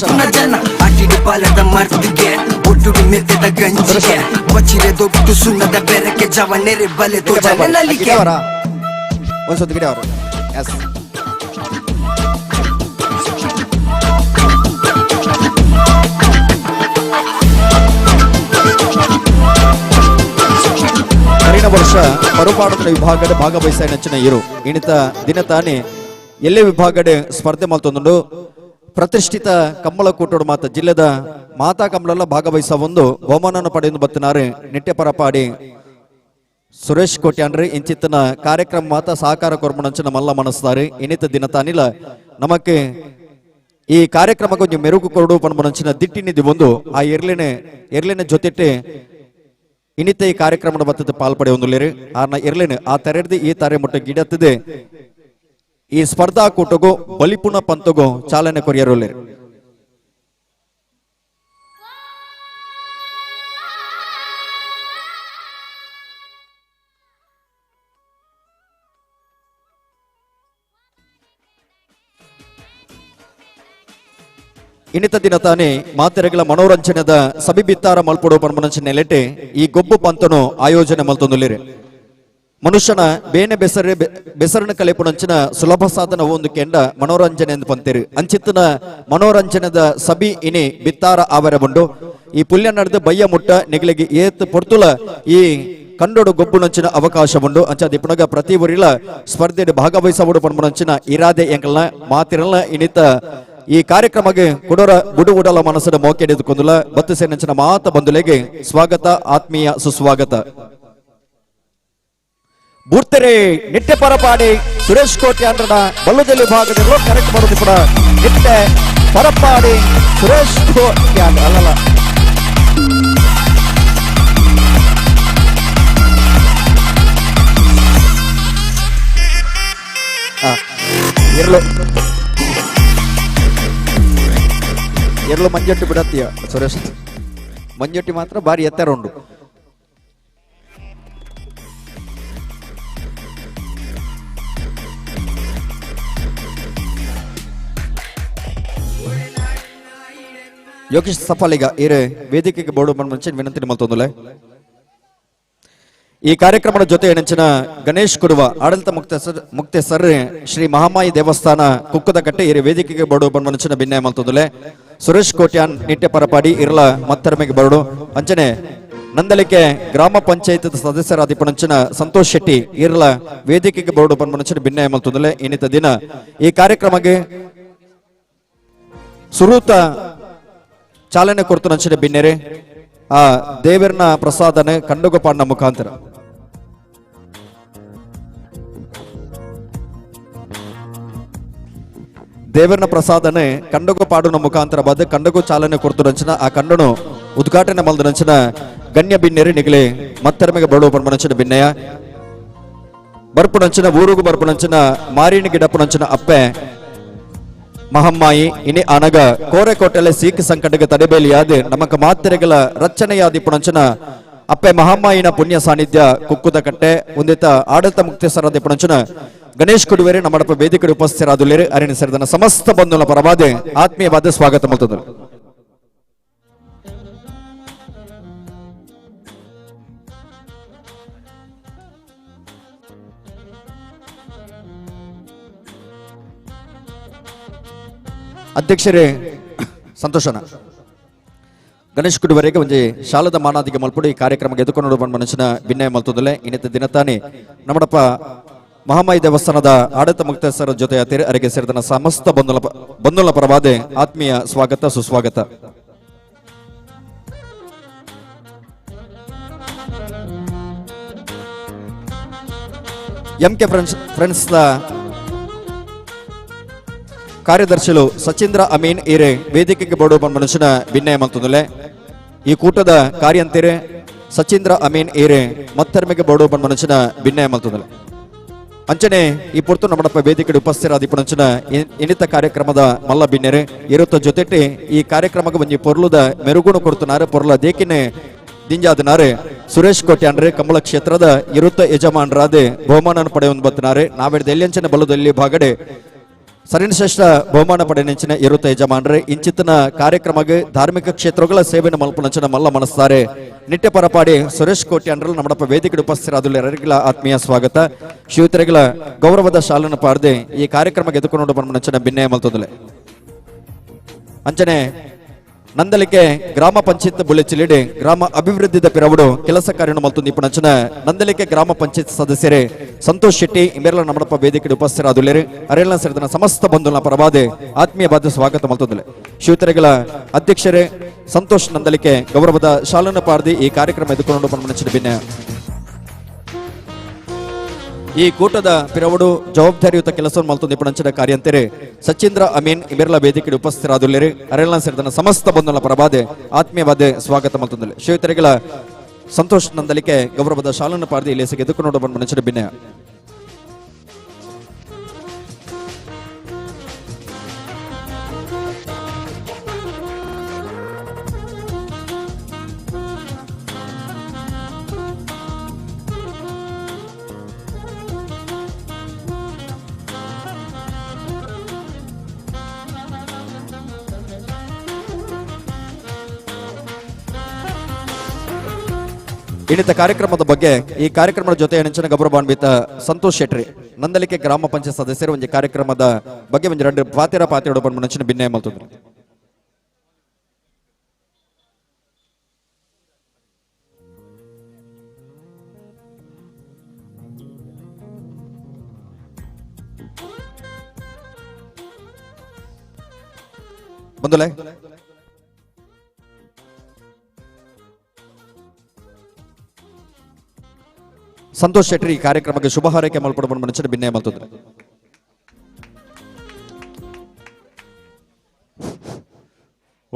ಕಟ್ಟುನ ಜನ ಅಟಿಡಿ ಬಾಲದ ಮರ್ತಿಗೆ ಒಟ್ಟುಡಿ ಮೆತ್ತದ ಗಂಜಿಗೆ ಬಚ್ಚಿರೆ ದೊಡ್ಡ ಸುಣ್ಣದ ಬೆರಕೆ ಜವನೆರೆ ಬಲೆ ತೋಜನೆ ನಲಿಗೆ. ಒಂದ್ಸತಿ ಗಿಡ ಅವರು. ಎಸ್, ಕರಿನ ವರ್ಷ ಮರುಪಾಡದ ವಿಭಾಗದ ಭಾಗವಹಿಸ ನೆಚ್ಚಿನ ಇರು ಇಣಿತ ದಿನ ತಾನೇ ಎಲ್ಲೇ ವಿಭಾಗಡೆ ಸ್ಪರ್ಧೆ ಮಲ್ತೊಂದುಂಡು. ಪ್ರತಿಷ್ಠಿತ ಕಂಬಳ ಕೂಟೋಡು ಮಾತ ಜಿಲ್ಲೆದ ಮಾತಾ ಕಂಬಳೆಲ್ಲ ಭಾಗವಹಿಸ ಒಂದು ಬಹುಮಾನವನ್ನು ಪಡೆದು ಬತ್ತಿನಾರು ನಿಟ್ಟೆ ಪರಪಾಡಿ ಸುರೇಶ್ ಕೋಟ್ಯಾನ್ರಿ. ಇಂಚಿತ್ತನ ಕಾರ್ಯಕ್ರಮ ಮಾತ ಸಹಕಾರ ಕೊರ್ಮಣಂಚಿನ ಮಲ್ಲ ಮನಸ್ಸಾರಿ. ಇನಿತ ದಿನ ತಾನಿಲ್ಲ ನಮಕ್ಕೆ ಈ ಕಾರ್ಯಕ್ರಮಕ್ಕೆ ಒಂಜಿ ಮೆರುಗು ಕೊರಡು ಪನ್ಪುನಂಚಿನ ದಿಟ್ಟಿನಿಧಿ ಒಂದು ಆ ಎರ್ಲಿನ ಎರ್ಲಿನ ಜೊತೆಟೆ ಇನ್ನಿತ ಈ ಕಾರ್ಯಕ್ರಮದ ಬತ್ತದ ಪಾಲ್ಪಡೆ ಒಂದುಲೇರು ಆರ್ನ ಎರ್ಲಿನ ಆ ತೆರೆಡ್ದು ಈ ತಾರೆ ಮುಟ್ಟ ಗಿಡತ್ತದೆ ಈ ಸ್ಪರ್ಧಾ ಕೂಟಗೂ ಬಲಿಪುಣ ಪಂತಗೂ ಚಾಲನೆ ಕೊರಿಯರುಲ್ಲೇರು. ಇನ್ನಿತ ದಿನ ತಾನೇ ಮಾತೆರೆಗಳ ಮನೋರಂಜನೆದ ಸಬಿಬಿತ್ತಾರ ಮಲ್ಪೊಡು ಪನ್ಪುನಂಚಿನ ನೆಲೆಟೆ ಈ ಗೊಬ್ಬು ಪಂತನು ಆಯೋಜನೆ ಮಲ್ತೊಂದುಲ್ಲೆರ್. ಮನುಷ್ಯನ ಬೇನೆ ಬೆಸರೆ ಬೆಸರನ ಕಲೆಪುನಂಚಿನ ಸುಲಭ ಸಾಧನ ಒಂದು ಕೆಂಡ ಮನೋರಂಜನೆ ಎಂದು ಪಂತೇರು. ಅಂಚಿತ್ತನ ಮನೋರಂಜನೆದ ಸಬಿ ಇನಿ ಬಿತ್ತಾರ ಆವರ ಉಂಡು. ಈ ಪುಲ್ಯ ನಡೆದು ಬಯ್ಯ ಮುಟ್ಟ ನಿಗಲಿಗೆ ಏತ್ ಪೊರ್ತುಲ ಈ ಕಂಡೋಡು ಗೊಬ್ಬುನಂಚಿನ ಅವಕಾಶ ಉಂಡು. ಅಂಚ ದಿಪ್ಪುನಗ ಪ್ರತಿ ಊರಿಲ ಸ್ಪರ್ಧೆಡ್ ಭಾಗವಹಿಸಬಹುದು ಪನ್ಪುನಂಚಿನ ಇರಾದೆ ಎಂಕಲ್ನ ಮಾತಿರಲ್ಲ. ಇನಿತ ಈ ಕಾರ್ಯಕ್ರಮಕ್ಕೆ ಕುಡೋರ ಬುಡು ಉಡಲ ಮನಸ್ಸದ ಮೋಕೆ ಕೊಂದುಲ ಬತ್ತು ಸೇನಂಚಿನ ಮಾತ ಬಂಧುಲೆಗೆ ಸ್ವಾಗತ, ಆತ್ಮೀಯ ಸುಸ್ವಾಗತ. ಬೂರ್ತೆರೆ ನಿಟ್ಟೆ ಪರಪಾಡಿ ಸುರೇಶ್ ಕೋಟ್ಯಾಂಡ್ರನ ಬಲ್ಲುಜಲ್ಲಿ ಭಾಗದಲ್ಲಿ ಕರೆಕ್ಟ್ ಬರೋದು ಕೂಡ ನಿಟ್ಟೆ ಪರಪಾಡಿ ಸುರೇಶ್ ಕೋಟ್ಯಾಂಡ್ ಅಲ್ಲಲ್ಲ. ಇರಲು ಎರಲು ಮಂಜೊಟ್ಟಿ ಬಿಡತ್ತೀಯ ಸುರೇಶ್, ಮಂಜೊಟ್ಟಿ ಮಾತ್ರ ಬಾರಿ ಎತ್ತರ ಉಂಡು. ಯೋಗೇಶ್ ಸಫಾಲಿಗ ಇರೆ ವೇದಿಕೆಗೆ ಬೋರ್ಡು ಮುಂಚೆ ವಿನಂತಿ ಮಲ್ತೊಂದುಲೆ. ಈ ಕಾರ್ಯಕ್ರಮದ ಜೊತೆ ನೆಂಚಿನ ಗಣೇಶ್ ಕುಡುವ ಆಡಳಿತ ಮುಕ್ತೇಸರ್ ಶ್ರೀ ಮಹಾಮಾಯಿ ದೇವಸ್ಥಾನ ಕುಕ್ಕದಕಟ್ಟೆ ಇರೆ ವೇದಿಕೆಗೆ ಬೋರ್ಡು ಬಂದ ಭಿನ್ನಯ ಮಲ್ತೊಂದುಲೆ. ಸುರೇಶ್ ಕೋಟ್ಯಾನ್ ನಿಟ್ಟೆ ಪರಪಾಡಿ ಇರಲ ಮತ್ತರ್ಮೆಗೆ ಬರಡು. ಅಂಚನೆ ನಂದಲಿಕೆ ಗ್ರಾಮ ಪಂಚಾಯತ್ ಸದಸ್ಯರಾದ ಪಣಂಚಿನ ಸಂತೋಷ್ ಶೆಟ್ಟಿ ಇರಲ ವೇದಿಕೆಗೆ ಬೋರ್ಡು ಬಂದ ಭಿನ್ನಯ ಮಲ್ತೊಂದುಲೆ. ಇನ್ನಿತ ದಿನ ಈ ಕಾರ್ಯಕ್ರಮಕ್ಕೆ ಸುರೂತ ಚಾಲನೆ ಕೊಡ್ತು ನಂಚಿನ ಬಿನ್ನೆರೆ ಆ ದೇವರನ ಪ್ರಸಾದನೆ ಕಂಡುಗೋಪಾಂಡ ಮುಖಾಂತರ. ದೇವರನ ಪ್ರಸಾದನೆ ಕಂಡಗೋ ಪಾಡುನ ಮುಖಾಂತರ ಬಾದ ಕಂಡಗೋ ಚಾಲನೆ ಕೊಡ್ತು ನಂಚಿನ ಆ ಕಂಡನು ಉದ್ಘಾಟನೆ ಮಲ್ದ ನಂಚಿನ ಗಣ್ಯ ಬಿನ್ನೆರೆ ನಿಗಲೆ ಮತ್ತರ್ಮೆಗೆ ಬಡುವ ಪನ್ಮನಂಚಿನ ಬಿನ್ನಯ ಬರ್ಪುನಂಚಿನ ಊರುಗು ಬರ್ಪುನಂಚಿನ ಮಾರಿನ ಗಿಡಪ್ಪುನಂಚಿನ ಅಪ್ಪೆ ಮಹಮ್ಮಾಯಿ ಇನಿ ಅನಗ ಕೋರೆಕೋಟೆಲೆ ಸೀಕ್ ಸಂಕಟಕ್ಕೆ ತಡೆಬೇಲಿಯಾದ ನಮಕ ಮಾತ್ರೆಗಳ ರಚನೆಯಾದಿ ಪುಣಂಚನ ಅಪ್ಪೆ ಮಹಮ್ಮಾಯಿನ ಪುಣ್ಯ ಸಾನ್ನಿಧ್ಯ ಕುಕ್ಕುದ ಕಟ್ಟೆ ಒಂದಿತ ಆಡಳಿತ ಮುಕ್ತೇಸರಾದ ಪುಣಂಚನ ಗಣೇಶ್ ಕುಡುವೇರಿ ನಮ್ಮಡಪ್ಪ ವೇದಿಕೆ ಉಪಸ್ಥಿತರಾದುಲ್ಲೇರು. ಅರಿಣ ಸೇರಿದನ ಸಮಸ್ತ ಬಂಧುಗಳ ಪರವಾದೆ ಆತ್ಮೀಯವಾದ ಸ್ವಾಗತ ಮಲ್ತದರು. ಅಧ್ಯಕ್ಷರೇ ಸಂತೋಷನ ಗಣೇಶ್ ಕುಡುವರೆಗೆ ಒಂಜಿ ಶಾಲದ ಮಾನಾದಿಗೆ ಮಲ್ಪುಡು ಈ ಕಾರ್ಯಕ್ರಮಕ್ಕೆ ಎದುಕೊಂಡು ಬಂದ ಮನುಷ್ಯನ ಭಿನ್ನಯ ಮಲ್ತೊಂದುಲೆ. ಇನ್ನಿತ ದಿನ ತಾನೇ ನಮ್ಮಡಪ್ಪ ಮಹಾಮಾಯಿ ದೇವಸ್ಥಾನದ ಆಡಳಿತ ಮುಕ್ತೇಸರ ಜೊತೆ ಅತಿರಿ ಅರಿಗೆ ಸೇರಿದ ಸಮಸ್ತ ಬಂಧುಲ ಪರವಾದೆ ಆತ್ಮೀಯ ಸ್ವಾಗತ ಸುಸ್ವಾಗತ. M K friends ಕಾರ್ಯದರ್ಶಿಲು ಸಚೀಂದ್ರ ಅಮೀನ್ ಈರೆ ವೇದಿಕೆಗೆ ಬೋರ್ಡು ಬಂದ ಮನುಷ್ಯನ ಭಿನ್ನಯ ಮಲ್ತೊಂದುಲೆ. ಈ ಕೂಟದ ಕಾರ್ಯಂತಿರೆ ಸಚೀಂದ್ರ ಅಮೀನ್ ಈರೆ ಮತ್ತರ್ಮೆಗೆ ಬೋರ್ಡು ಬಂದ ಮನುಷ್ಯನ ಭಿನ್ನಯ ಮಲ್ತೊಂದುಲೆ. ಅಂಚನೆ ಈ ಪೊರ್ತು ನಮ್ಮಡಪ್ಪ ವೇದಿಕೆ ಉಪಸ್ಥಿತರಾದ ಪುಣಂಚನ ಇನ್ನಿತ ಕಾರ್ಯಕ್ರಮದ ಮಲ್ಲ ಬಿನ್ನೆರೆ ಇರುತ್ತ ಜೊತೆಟೆ ಈ ಕಾರ್ಯಕ್ರಮಕ್ಕೆ ಒಂಜಿ ಪೊರ್ಲುದ ಮೆರುಗುಣ ಕೊಡ್ತನಾರೆ ಪೊರ್ಲ ದೇಕಿನೆ ದಿಂಜಾದನಾರೆ ಸುರೇಶ್ ಕೋಟ್ಯಾನ್ರೆ ಕಮಲ ಕ್ಷೇತ್ರದ ಇರುತ್ತ ಯಜಮಾನರಾದೆ ಬಹುಮಾನ ಪಡೆಯುವಂತ ಬತ್ತನಾರೆ. ನಾವೆಡ್ದ ಎಲ್ಲಿಂಚನೆ ಬಲದಲ್ಲಿ ಭಾಗಡೆ ಸರಣಿ ಶ್ರೇಷ್ಠ ಬಹುಮಾನ ಪಡೆಯಂಚಿನ ಇರುತ್ತ ಯಜಮಾನ್ರೆ ಇಂಚಿತ್ತಿನ ಕಾರ್ಯಕ್ರಮಕ್ಕೆ ಧಾರ್ಮಿಕ ಕ್ಷೇತ್ರಗಳ ಸೇವೆಯನ್ನು ಮಲ್ಪನಂಚಿನ ಮಲ್ಲ ಮನಸ್ತಾರೆ ನಿಟ್ಟೆ ಪರಪಾಡಿ ಸುರೇಶ್ ಕೋಟಿ ಅಂಡ್ರಲ್ ನಮ್ಮಡಪ್ಪ ವೇದಿಕೆ ಉಪಸ್ಥಿತರಾದುಲ್ಲ ಆತ್ಮೀಯ ಸ್ವಾಗತ. ಶಿವತೆರೆಗಳ ಗೌರವದ ಶಾಲನ್ನು ಪಾರ್ದೆ ಈ ಕಾರ್ಯಕ್ರಮಕ್ಕೆ ಎದುಕೊಂಡು ಬಂದ ಬಿನ್ನೆ ಮಲ್ತೊಂದಲೆ. ಅಂಚನೆ ನಂದಲಿಕೆ ಗ್ರಾಮ ಪಂಚಾಯತ್ ಬುಲೆಚಿಲಿಡೆ ಗ್ರಾಮ ಅಭಿವೃದ್ಧಿದ ಪಿರವುಡು ಕೆಲಸ ಕಾರ್ಯವನ್ನು ಮಲ್ತೊಂದು ಇಪ್ಪುನಂಚಿನ ನಂದಲಿಕೆ ಗ್ರಾಮ ಪಂಚಾಯತ್ ಸದಸ್ಯರೇ ಸಂತೋಷ್ ಶೆಟ್ಟಿ ಇಮೆರ್ಲ ನಮ್ಮಡಪ್ಪ ವೇದಿಕೆ ಉಪಸ್ಥಿತರಾದುಲ್ಲೇರು ಅರೆಲ್ಲ ಸೇರಿದ ಸಮಸ್ತ ಬಂಧುಗಳ ಪರವಾದೆ ಆತ್ಮೀಯ ಬಾಧ್ಯ ಸ್ವಾಗತ ಮಲ್ತೊಂದುಲೆ. ಶಿವತೆರೆಗಳ ಅಧ್ಯಕ್ಷರೇ ಸಂತೋಷ್ ನಂದಲಿಕೆ ಗೌರವದ ಶಾಲನ್ನು ಪಾರ್ದಿ ಈ ಕಾರ್ಯಕ್ರಮ ಎದುಕೊಂಡು ಬಂದ ಬಿನ್ನೆ. ಈ ಕೂಟದ ಪಿರವುಡು ಜವಾಬ್ದಾರಿಯುತ ಕೆಲಸವನ್ನು ಮಲ್ತೊಂದು ಇಪ್ಪುನಂಚಿನ ಕಾರ್ಯಂತೆರೆ ಸಚೀಂದ್ರ ಅಮೀನ್ ಇಮೆರ್ಲ ವೇದಿಕೆ ಉಪಸ್ಥಿತರಾದುಲ್ಲೇರು ಅರೆಲ್ಲ ಸೇರಿದ ಸಮಸ್ತ ಬಂಧುಗಳ ಪರವಾದೆ ಆತ್ಮೀಯವಾದ ಸ್ವಾಗತ ಮಲ್ತೊಂದುಲೆ. ಶಿವತೆರೆಗಳ ಸಂತೋಷ್ ನಂದಲಿಕೆ ಗೌರವದ ಶಾಲನ್ನು ಪಾರ್ದಿ ಇಲ್ಲಿ ಎದುಕೊಂಡು ಬಂದ ಮನುಷ್ಯರ ಬಿನ್ನೆ. ಇನ್ನಿತ ಕಾರ್ಯಕ್ರಮದ ಬಗ್ಗೆ ಈ ಕಾರ್ಯಕ್ರಮದ ಜೊತೆ ನೆಂಚಿನ ಗೌರವಾನ್ವಿತ ಸಂತೋಷ್ ಶೆಟ್ಟಿ ನಂದಲಿಕೆ ಗ್ರಾಮ ಪಂಚಾಯತ್ ಸದಸ್ಯರು ಒಂದು ಕಾರ್ಯಕ್ರಮದ ಬಗ್ಗೆ ಒಂದು ಎರಡು ಪಾತಿರ ಪಾತಿರೋಡು ಬಂದು ನೆಂಚಿನ ಬಿನ್ನೆ ಮಲ್ತದ್ರು. ಬಂದುಲೆ ಸಂತೋಷ್ ಶೆಟ್ಟಿ ಈ ಕಾರ್ಯಕ್ರಮಕ್ಕೆ ಶುಭ ಹಾರೈಕೆ ಮಲ್ಪಡ ಮನುಷ್ಯನ ಬಿನ್ನೆ ಮಲ್ತದ್ರು.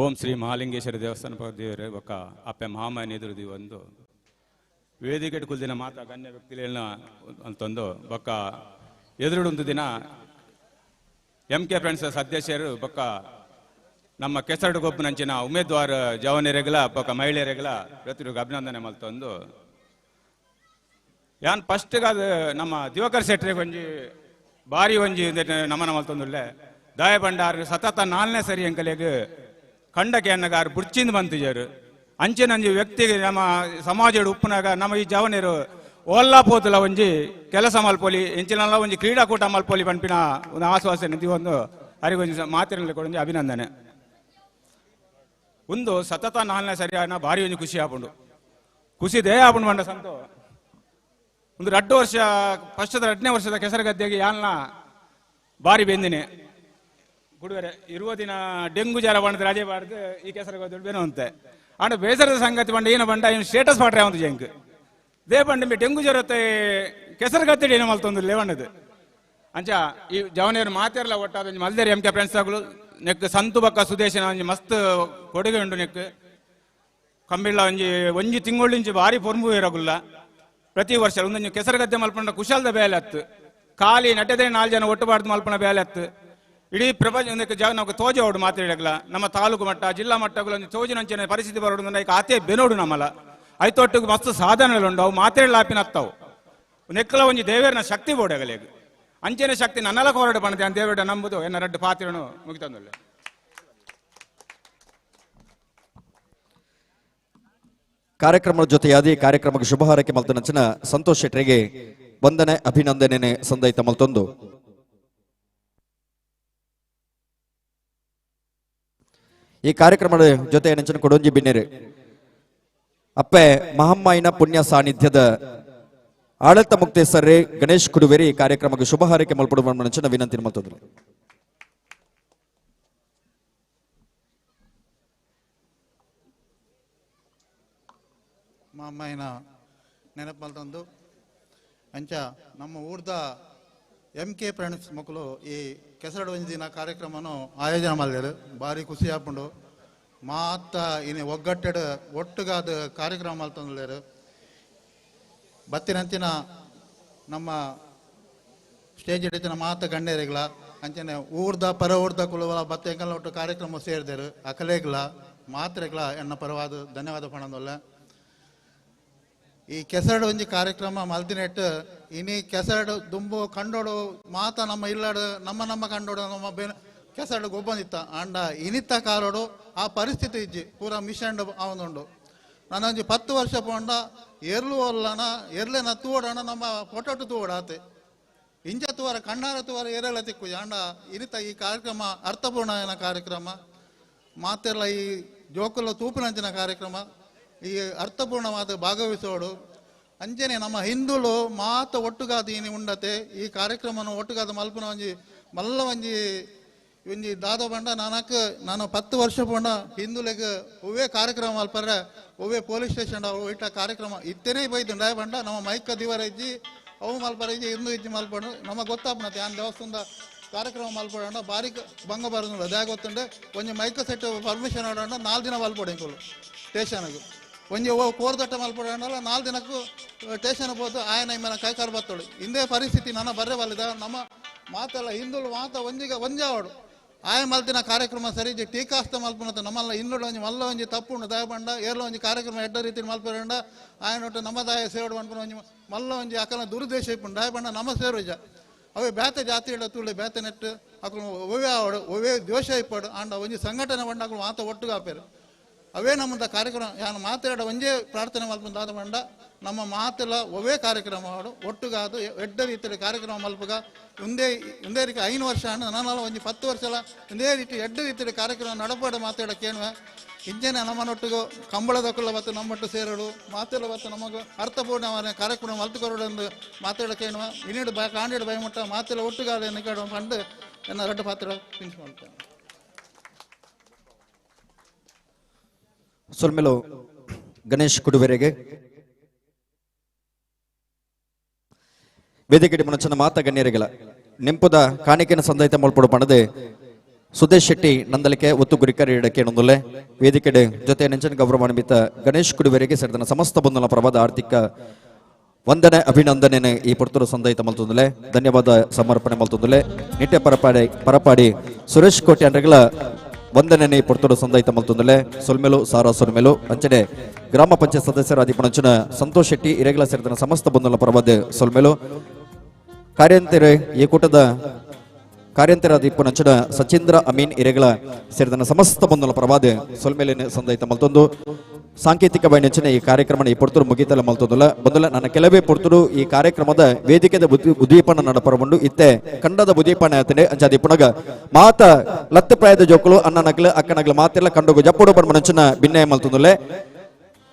ಓಂ ಶ್ರೀ ಮಹಾಲಿಂಗೇಶ್ವರ ದೇವಸ್ಥಾನ ದೇವರೇ ಬೊಕ್ಕ ಅಪ್ಪೆ ಮಹಾಮಾಯನ ಎದುರು ಒಂದು ವೇದಿಕೆ ಕುಲ್ದಿನ ಮಾತಾ ಗಣ್ಯ ವ್ಯಕ್ತಿಗಳನ್ನ ಅಂತಂದು ಬೊಕ್ಕ ಎದುರುಡೊಂದು ದಿನ ಎಂ ಕೆ ಫ್ರೆಂಡ್ಸ್ ಸದಸ್ಯರು ಬೊಕ್ಕ ನಮ್ಮ ಕೆಸರಡು ಗೊಬ್ಬನಂಚಿನ ಉಮೇದ್ವಾರ ಜವನರೆಗಳ ಬೊಕ್ಕ ಮಹಿಳೆಯರೆಗಳ ಪ್ರತಿಯೊಬ್ಬ ಅಭಿನಂದನೆ ಮಲ್ತೊಂದು ಯಾನ್ ಫಸ್ಟ್ ಅದು ನಮ್ಮ ದಿವಾಕರ್ ಶೆಟ್ರಿಗೆ ಒಂಜಿ ಬಾರಿ ಒಂಜಿ ನಮನ ಮಲ್ತೊಂದುಲ್ಲೆ ದಾಯ ಭಂಡಾರ ಸತತ ನಾಲ್ನೇ ಸರಿ ಎಂಕಲೆಗ್ ಕಂಡಕ್ಕೆ ಅನ್ನಗಾರು ಬುಡ್ಚಿಂದ ಬಂತಿಜಾರು ಅಂಚಿನಂಜಿ ವ್ಯಕ್ತಿಗೆ ನಮ್ಮ ಸಮಾಜದ ಉಪ್ಪುನಾಗ ನಮ್ಮ ಈ ಜವನರು ಓಲ್ಲಾ ಪೋತುಲ ಒಂಜಿ ಕೆಲಸ ಮಲ್ಪೊಲಿ ಎಂಚಿನಲ್ಲ ಒಂಜಿ ಕ್ರೀಡಾಕೂಟ ಮಲ್ಪೊಲಿ ಪನ್ಪಿನ ಒಂದು ಆಶ್ವಾಸನೆ ಒಂದು ಅರಿಗೊಂಜಿ ಮಾತಿನಲ್ಲಿ ಕೂಡ ಒಂಜಿ ಅಭಿನಂದನೆ. ಒಂದು ಸತತ ನಾಲ್ನೇ ಸರಿ ಆನ ಭಾರಿ ಒಂಜಿ ಖುಷಿ ಆಪುಂಡು ಖುಷಿ they ಆಪುಂಡು ಬಂಡ ಸಂತೋ ಒಂದು 2 ವರ್ಷ ಫಸ್ಟ್ 2ನೇ ವರ್ಷದ ಕೆಸರುಗದ್ದೆಗೆ ಯಾಲ್ನ ಬಾರಿ ಬೆಂದಿನಿ ಗುಡುವರೆ ಇರುವ ದಿನ ಡೆಂಗು ಜ್ವರ ಬಂದ ರಜೆ ಬಾರ್ದು ಈ ಕೆಸರುಗದ್ದೆ ಬೇನೋ ಅಂತೆ ಆಂಡ ಬೇಸರದ ಸಂಗತಿ ಬಂಡ ಏನು ಬಂಡ ಏನು ಸ್ಟೇಟಸ್ ಪಾಟ್ರೆ ಒಂದು ಜಂಕ್ they ಬಂಡ ಡೆಂಗು ಜ್ವರತ್ತೆ ಕೆಸರುಗದ್ದೆ ಏನು ಮಲ್ತೊಂದು ಲೇವಣ್ಣದು ಅಂಚ ಈ ಜವನಿಯರು ಮಾತೆರ್ಲ ಒಟ್ಟಾದ ಒಂಜಿ ಮಲ್ದೇರಿ ಎಂ ಕೆ ಫ್ರೆಂಡ್ಸ್ ಆಗಲು ನೆಕ್ ಸಂತು ಬಕ್ಕ ಸುದೇಶನ ಒಂಜಿ ಮಸ್ತ್ ಕೊಡುಗೆ ಉಂಡು ನೆಕ್ ಕಂಬಿಳ್ಳ ಒಂಜಿ ಒಂಜಿ ತಿಂಗಳಿಂಚಿ ಭಾರಿ ಪೊರ್ಂಬು ಇರಗುಲ್ಲ ಪ್ರತಿ ವರ್ಷ ಒಂದೊಂದು ಕೆಸರುಗದ್ದೆ ಮಲ್ಪಂಡ ಕುಶಾಲದ ಬೇಲೆ ಹತ್ತು ಖಾಲಿ ನಟದೇ 4 ಜನ ಒಟ್ಟುಬಾರ್ದು ಮಲ್ಪನ ಬೇಲೆ ಹತ್ತು ಇಡೀ ಪ್ರಪಂಚ ಜಾಗ ನಾವು ತೋಜೆ ಓಡು ಮಾತಾಡಗಲ ನಮ್ಮ ತಾಲೂಕು ಮಟ್ಟ ಜಿಲ್ಲಾ ಮಟ್ಟಗಳು ತೋಜಿನಂಚಿನ ಪರಿಸ್ಥಿತಿ ಬರೋಡು ಈಗ ಆತೇ ಬೆನೋಡು ನಮ್ಮಲ್ಲ ಐತೊಟ್ಟಿಗೆ ಮಸ್ತ್ ಸಾಧನೆಗಳುಂಡು ಅವು ಮಾತಾಡಲಾಪಿನ ಹತ್ತವು ನೆಕ್ಕಲ ಒಂಜಿ ದೇವೇರನ ಶಕ್ತಿ ಬೋಡಗಲೇಗ ಅಂಚಿನ ಶಕ್ತಿ ನನ್ನಲ ಹೋರಾಟ ಬಂದೆ ದೇವೇಡ ನಂಬುದು ಎನ್ನ ರಡ್ಡು ಪಾತ್ರನು ಮುಗಿತಂದೊಳ್ಳೆ. ಕಾರ್ಯಕ್ರಮದ ಜೊತೆಯಾದಿ ಕಾರ್ಯಕ್ರಮಕ್ಕೆ ಶುಭ ಹಾರೈಕೆ ಮಲ್ತನಂಚಿನ ಸಂತೋಷ್ ಶೆಟ್ಟರಿಗೆ ವಂದನೆ ಅಭಿನಂದನೆ ಸಂದೈತ ಮಲ್ತೊಂದು. ಈ ಕಾರ್ಯಕ್ರಮದ ಜೊತೆ ನೆಂಚಿನ ಕೊಡೊಂಜಿ ಬಿನ್ನೆರು ಅಪ್ಪೆ ಮಹಮ್ಮಾಯಿನ ಪುಣ್ಯ ಸಾನ್ನಿಧ್ಯದ ಆಡಳಿತ ಮುಕ್ತೇಸರೇ ಗಣೇಶ್ ಕುಡುವೇರಿ ಈ ಕಾರ್ಯಕ್ರಮಕ್ಕೆ ಶುಭ ಹಾರೈಕೆ ಮಲ್ಪಡುವ ನೆಂಚಿನ ವಿನಂತಿ ಮಲ್ತೊಂದು. ಮಾಮಾಯಿನ ನೆನಪು ಮಲ್ತೊಂದು ಅಂಚ ನಮ್ಮ ಊರ್ದ ಎಂ ಕೆ ಫ್ರೆಂಡ್ಸ್ ಮಕ್ಕಳು ಈ ಕೆಸರಡು ಒಂಜಿ ದಿನ ಕಾರ್ಯಕ್ರಮನು ಆಯೋಜನೆ ಮಾಡಿದರು ಭಾರಿ ಖುಷಿ ಆಪುಂಡು ಮಾತ ಇನಿ ಒಗ್ಗಟ್ಟೆಡ್ ಒಟ್ಟುಗಾದ ಕಾರ್ಯಕ್ರಮ ಮಲ್ತೊಂದುಲ್ಲೆರ್ ಬತ್ತಿನಂಚಿನ ನಮ್ಮ ಸ್ಟೇಜ್ ಹಿಡಿತಿನ ಮಾತ ಗಣ್ಯರಿಗಳ ಅಂಚನೆ ಊರ್ದ ಪರ ಊರ್ದ ಕುಲುವಲ ಬತ್ತ ಎಂಕಲ್ನ ಒಟ್ಟು ಕಾರ್ಯಕ್ರಮ ಸೇರಿದರು ಅಕಲೇಗ್ಲ ಮಾತ್ರೆಗಳ ಎನ್ನ ಪರವಾದ ಧನ್ಯವಾದ ಪಣಂದೊಲ್ಲ. ಈ ಕೆಸರಡು ಒಂಜಿ ಕಾರ್ಯಕ್ರಮ ಮಲ್ದಿನೆಟ್ ಇನಿ ಕೆಸರಡು ದುಂಬು ಕಂಡೋಡು ಮಾತ ನಮ್ಮ ಇಲ್ಲಾಡು ನಮ್ಮ ನಮ್ಮ ಕಂಡೋಡು ನಮ್ಮ ಬೇನೆ ಕೆಸರಡು ಗೊಬ್ಬಂದಿತ್ತ ಆಂಡ ಇನಿತ್ತ ಕಾಲೋಡು ಆ ಪರಿಸ್ಥಿತಿ ಇಜ್ಜಿ ಪೂರ ಮಿಷನ್ ಅವನುಂಡು. ನಾನೊಂಜಿ 10 ವರ್ಷ ಪೋಂಡ ಎರ್ಲು ಒಲ್ಲನ ಎರ್ಲೆನ ತೂವಡಣ ನಮ್ಮ ಫೋಟೋಟು ತೂವಡ ಆತೆ ಇಂಚ ತೂವರ ಕಣ್ಣಾರ ತೂವರ ಏರೆಲ್ಲ ತಿಕ್ಕು ಆಂಡ ಇನಿತ ಈ ಕಾರ್ಯಕ್ರಮ ಅರ್ಥಪೂರ್ಣ ಕಾರ್ಯಕ್ರಮ ಮಾತೆಲ್ಲ ಈ ಜೋಕುಲ ತೂಪಿನಂಚಿನ ಕಾರ್ಯಕ್ರಮ ಈ ಅರ್ಥಪೂರ್ಣವಾದ ಭಾಗವಹಿಸೋಡು. ಅಂಚನೆ ನಮ್ಮ ಹಿಂದುಲು ಮಾತ ಒಟ್ಟುಗಾದ ಇನಿ ಉಂಡತೆ ಈ ಕಾರ್ಯಕ್ರಮನ ಒಟ್ಟುಗಾದ ಮಲ್ಪನ ಒಂಜಿ ಮಲ್ಲ ಒಂಜಿ ಒಂಜಿ ದಾದ ಬಂಡ ನಾನಕ್ ನಾನು 10 ವರ್ಷ ಪೋಂಡ ಹಿಂದುಲೆಗ್ ಒವ್ವೇ ಕಾರ್ಯಕ್ರಮ ಮಲ್ಪರೆ ಒವ್ವೇ ಪೊಲೀಸ್ ಸ್ಟೇಷನ್ ಅವು ಇಟ್ಟ ಕಾರ್ಯಕ್ರಮ ಇತ್ತೇನೆ ಬೈದುಂಡ ಬಂಡ ನಮ್ಮ ಮೈಕ ದಿವರ ಇಜ್ಜಿ ಅವು ಮಲ್ಪರ ಇಜ್ಜಿ ಇಂದು ಇಜ್ಜಿ ಮಲ್ಪಡು ನಮಗೆ ಗೊತ್ತಾಪನತೆ ಆನ್ ದೇವಸ್ಥಾನದ ಕಾರ್ಯಕ್ರಮ ಮಲ್ಪಡೋಣ ಬಾರಿ ಭಂಗ ಬರೋದಿಲ್ಲ ಅದೇ ಗೊತ್ತುಂಡೆ ಒಂಜಿ mic set permission ಆಡೋಣ 4 ದಿನ ಮಲ್ಪಡು ಇಂಕುಲು ಸ್ಟೇಷನ್ಗೆ ಒಂಜಿ ಓ ಕೋರ್ದಟ್ಟ ಮಲ್ಪಡೋಣ 4 ದಿನಕ್ಕೂ ಸ್ಟೇಷನ್ ಹೋದು ಆಯನ ಇಮ್ಮನ ಕೈಕಾಲು ಬತ್ತೋಳು. ಇಂದೇ ಪರಿಸ್ಥಿತಿ ನನ್ನ ಬರ್ರೆ ಬಲ್ಲಿದ ನಮ್ಮ ಮಾತೆಲ್ಲ ಹಿಂದುಳು ಮಾತ ಒಂಜಿಗ ಒಂಜಾವಡು ಆಯ ಮಲ್ತಿನ ಕಾರ್ಯಕ್ರಮ ಸರಿ ಟೀಕಾಸ್ತ ಮಲ್ಪನತ ನಮ್ಮಲ್ಲ ಇನ್ನೊಂದು ಒಂಜಿ ಮಲ್ಲ ಒಂಜಿ ತಪ್ಪುಂಡು ದಯಬಂಡ ಏರ್ಲ ಒಂಜಿ ಕಾರ್ಯಕ್ರಮ ಎಡ್ಡ ರೀತಿ ಮಲ್ಪರಂಡ ಆಯನೊಟ್ಟು ನಮ್ಮ ದಾಯ ಸೇವಡು ಮನ್ಪುನ ಒಂಜಿ ಮಲ್ಲ ಒಂಜಿ ಅಕಲ ದುರುದ್ದೇಶ ಇಪ್ಪುಂಡು ದಯಬಂಡ ನಮ್ಮ ಸೇರುಜ ಅವೇ ಬೇತೆ ಜಾತಿ ಇಡ ತುಳಿ ಬೇತೆ ನೆಟ್ಟು ಅಕಲು ಒವ್ವೇ ಆವಡು ಒವ್ವೇ ದ್ವೇಷ ಇಪ್ಪಡು ಆಂಡ ಒಂಜಿ ಸಂಘಟನೆ ಬಂಡ ಅಕಲು ಮಾತ ಒಟ್ಟುಗಾಪೇರು ಅವೇ ನಮ್ಮದ ಕಾರ್ಯಕ್ರಮ ಯಾನು ಮಾತಾಡ ಒಂಜೇ ಪ್ರಾರ್ಥನೆ ಮಲ್ಪುನ ದಾದ ಬಂಡ ನಮ್ಮ ಮಾತೆಲ್ಲ ಒವ್ವೇ ಕಾರ್ಯಕ್ರಮ ಆಡು ಒಟ್ಟುಗಾದು ಎಡ್ಡ ರೀತಿಯಲ್ಲಿ ಕಾರ್ಯಕ್ರಮ ಮಲ್ಪುಗ ಒಂದೇ ಒಂದೇ ರೀತಿ 5 ವರ್ಷ ಹಣ್ಣು ನಾನಲ್ಲ ಒಂಜಿ 10 ವರ್ಷ ಅಲ್ಲ ಒಂದೇ ರೀತಿ ಎಡ್ಡ ರೀತಿಯಲ್ಲಿ ಕಾರ್ಯಕ್ರಮ ನಡಪಾಡ ಮಾತಾಡ ಕೇಳುವೆ ಇಂಜನೆ ನಮ್ಮನೊಟ್ಟಿಗೂ ಕಂಬಳದಕ್ಕಲ್ಲ ಮತ್ತು ನಮ್ಮೊಟ್ಟು ಸೇರಡು ಮಾತೆಲ್ಲ ಮತ್ತು ನಮಗೆ ಅರ್ಥಪೂರ್ಣವಾದ ಕಾರ್ಯಕ್ರಮ ಮಲ್ತುಕೊರಡು ಎಂದು ಮಾತಾಡ ಕೇಳುವ ಇನ್ನೀಡು ಬ ಕಾಂಡೀಡು ಬಯಮುಟ್ಟ ಮಾತೆಲ್ಲ ಒಟ್ಟುಗಾದ ಎನ್ನು ಪಂಡು ಎನ್ನ ರಡ್ಡು ಪಾತ್ರ ಫಿನಿಶ್ ಮಾಡ್ತೇನೆ. ಸೊಲ್ಮೆಲು ಗಣೇಶ್ ಕುಡುವೆರೆಗೆ ವೇದಿಕೆ ಮುನಚನ ಮಾತ ಗಣ್ಯರಿಗಳ ನೆಂಪುದ ಕಾಣಿಕೆನ ಸಂದೈತ ಮಲ್ಪಡು ಪಣದೆ ಸುದೇಶ್ ಶೆಟ್ಟಿ ನಂದಲಿಕೆ ಒತ್ತು ಗುರಿಕರ್ ಇಡಕ್ಕೆ ನೊಂದುಲ್ಲೆ ವೇದಿಕೆಡೆ ಜೊತೆ ನೆಂಚನ ಗೌರವಾನ್ವಿತ ಗಣೇಶ್ ಕುಡುವೆರೆಗೆ ಸೇರಿದ ಸಮಸ್ತ ಬಂಧುಲ ಪ್ರಭಾದ ಆರ್ಥಿಕ ವಂದನೆ ಅಭಿನಂದನೆ ಈ ಪುರ್ತೂರು ಸಂದೈತ ಮಲ್ತೊಂದುಲೆ ಧನ್ಯವಾದ ಸಮರ್ಪಣೆ ಮಲ್ತೊಂದುಲೆ ನಿಟ್ಟೆ ಪರಪಾಡಿ ಪರಪಾಡಿ ಸುರೇಶ್ ಕೋಟಿ ಅಂಡ್ರೆಗಳ ವಂದನೆ ಈ ಪುರ್ತೂರು ಸಂದೈತ ಮಲ್ತೊಂದುಲೆ ಸೊಲ್ಮೆಲು ಸಾರಾ ಸೊಲ್ಮೆಲು ಅಂಚನೆ ಗ್ರಾಮ ಪಂಚಾಯತ್ ಸದಸ್ಯರಾದಿ ಪಣಂಚನ ಸಂತೋಷ್ ಶೆಟ್ಟಿ ಇರೆಗಳ ಸೇರಿದ ಸಮಸ್ತ ಬಂಧುಲ ಪರವಾದ ಸೊಲ್ಮೆಲು ಕಾರ್ಯಂತೆರೆ ಈ ಕೂಟದ ಕಾರ್ಯಂತರಾದ ಇಪ್ಪನಂಚನ ಸಚೀಂದ್ರ ಅಮೀನ್ ಇರೆಗಳ ಸೇರಿದ ಸಮಸ್ತ ಬಂಧುಲ ಪರವಾದ ಸೊಲ್ಮೇಲಿನ ಸಂದೈತ ಮಲ್ತೊಂದು ಸಾಂಕೇತಿಕ ಬೈನಂಚನೆ ಈ ಕಾರ್ಯಕ್ರಮ ಈ ಪೊರ್ತುರು ಮುಗಿತಲ ಮಲ್ತೊಂದುಲ್ಲ ಬಂದುಲ ನನ್ನ ಕೆಲವೇ ಪೊರ್ತುರು ಈ ಕಾರ್ಯಕ್ರಮದ ವೇದಿಕೆದ ಉದ್ದೀಪನ ನಡಪರಬಂಡು ಇತ್ತೆ ಕಂಡದ ಉದ್ದೀಪನ ಆತನೆ ಅಂಚಾದಿ ಪುನಗ ಮಾತ ಲತ್ತ ಪ್ರಾಯದ ಜೋಕುಲು ಅಣ್ಣನಗ್ಲು ಅಕ್ಕನಗ್ಲು ಮಾತೆಲ್ಲ ಕಂಡೋಗು ಜಪ್ಪುಡು ಬಣ್ಮನಂಚನ ಭಿನ್ನಯ ಮಲ್ತೊಂದುಲ್ಲೆ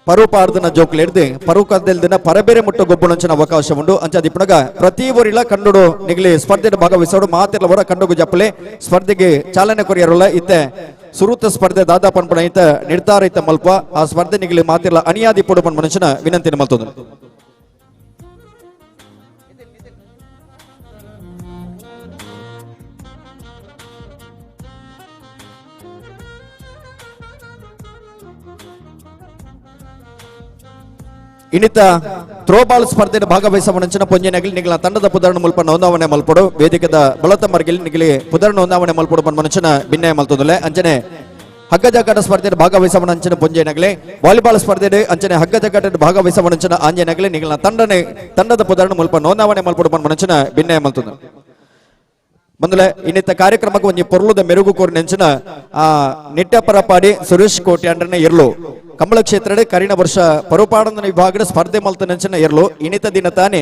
ಪರುಪಾರ್ದನ ಜೋಕುಲು ಹಿಡ್ದು ಪರು ಕದ್ದೆಲ್ದಿನ ಪರಬೇರೆ ಮುಟ್ಟ ಗೊಬ್ಬುನಂಚಿನ ಅವಕಾಶ ಉಂಡು ಅಂಚಾದಿ ಪುನಗ ಪ್ರತಿ ಊರಿಲ ಕಂಡುಡು ನಿಗಲಿ ಸ್ಪರ್ಧೆ ಭಾಗವಹಿಸೋಡು ಮಾತೆಲ್ಲ ಹೊರ ಕಂಡುಗು ಜಪ್ಪಲೆ ಸ್ಪರ್ಧೆಗೆ ಚಾಲನೆ ಕೊರಿಯರುಲ್ಲ ಇತ್ತೆ ಸುರುತ ಸ್ಪರ್ಧೆ ದಾದಾ ಪನ್ಪಣ ಐತ ನಿರ್ಧಾರ ಐತ ಮಲ್ಪ ಆ ಸ್ಪರ್ಧೆ ನಿಗಲಿ ಮಾತಿಲ್ಲ ಅನಿಯಾದಿ ಪೊಡು ಪನ್ ಮನುಷ್ಯನ ವಿನಂತಿನ ಮಲ್ತೊಂದು. ಇನ್ನಿತ ಥ್ರೋಬಾಲ್ ಸ್ಪರ್ಧೆಯ ಭಾಗವಹಿಸುವ ನಂಚಿನ ಪೊಂಜೆನಗಲಿ ನಿಗಲ ತಂಡದ ಪುದರಣ ಮುಲ್ಪ ನೋಂದಾವಣೆ ಮಲ್ಪಡು ವೇದಿಕೆದ ಬಲತ ಮರ್ಗಿಲ್ ನಿಗಲಿ ಪುದರಣ ನೋಂದಾವಣೆ ಮಲ್ಪಡು ಪನ್ ಮನುಷ್ಯನ ಭಿನ್ನಯ ಮಲ್ತೊಂದುಲೆ ಅಂಚನೆ ಹಗ್ಗಜಗ್ಗಾಟ ಸ್ಪರ್ಧೆಯ ಭಾಗವಹಿಸುವ ನಂಚಿನ ಪೊಂಜೆನಗಲಿ ವಾಲಿಬಾಲ್ ಸ್ಪರ್ಧೆ ಅಂಚನೆ ಹಗ್ಗಜಗ್ಗಾಟ ಭಾಗವಹಿಸುವ ನಂಚಿನ ಆಂಜನಗಲಿ ನಿಗಲ ತಂಡದ ಪುದರಣ ಮುಲ್ಪ ನೋಂದಾವಣೆ ಮಲ್ಪಡು ಪನ್ ಮನುಷ್ಯನ ಭಿನ್ನಯ ಮಲ್ತೊಂದು. ಬಂದಲೆ ಇನ್ನಿತ ಕಾರ್ಯಕ್ರಮಕ್ಕೆ ಒಂಜಿ ಪೊರ್ಲುದ ಮೆರುಗು ಕೋರಿ ನೆಂಚಿನ ಆ ನಿಟ್ಟಪರಪಾಡಿ ಸುರೇಶ್ ಕೋಟಿ ಅಂಡ್ರನೆ ಇರ್ಲು ಕಂಬಳ ಕ್ಷೇತ್ರಡೆ ಕರಿನ ವರ್ಷ ಪರುಪಾಡಂದನ ವಿಭಾಗದ ಸ್ಪರ್ಧೆ ಮಲ್ತ ನೆಂಚಿನ ಇರ್ಲು ಇನ್ನಿತ ದಿನ ತಾನೆ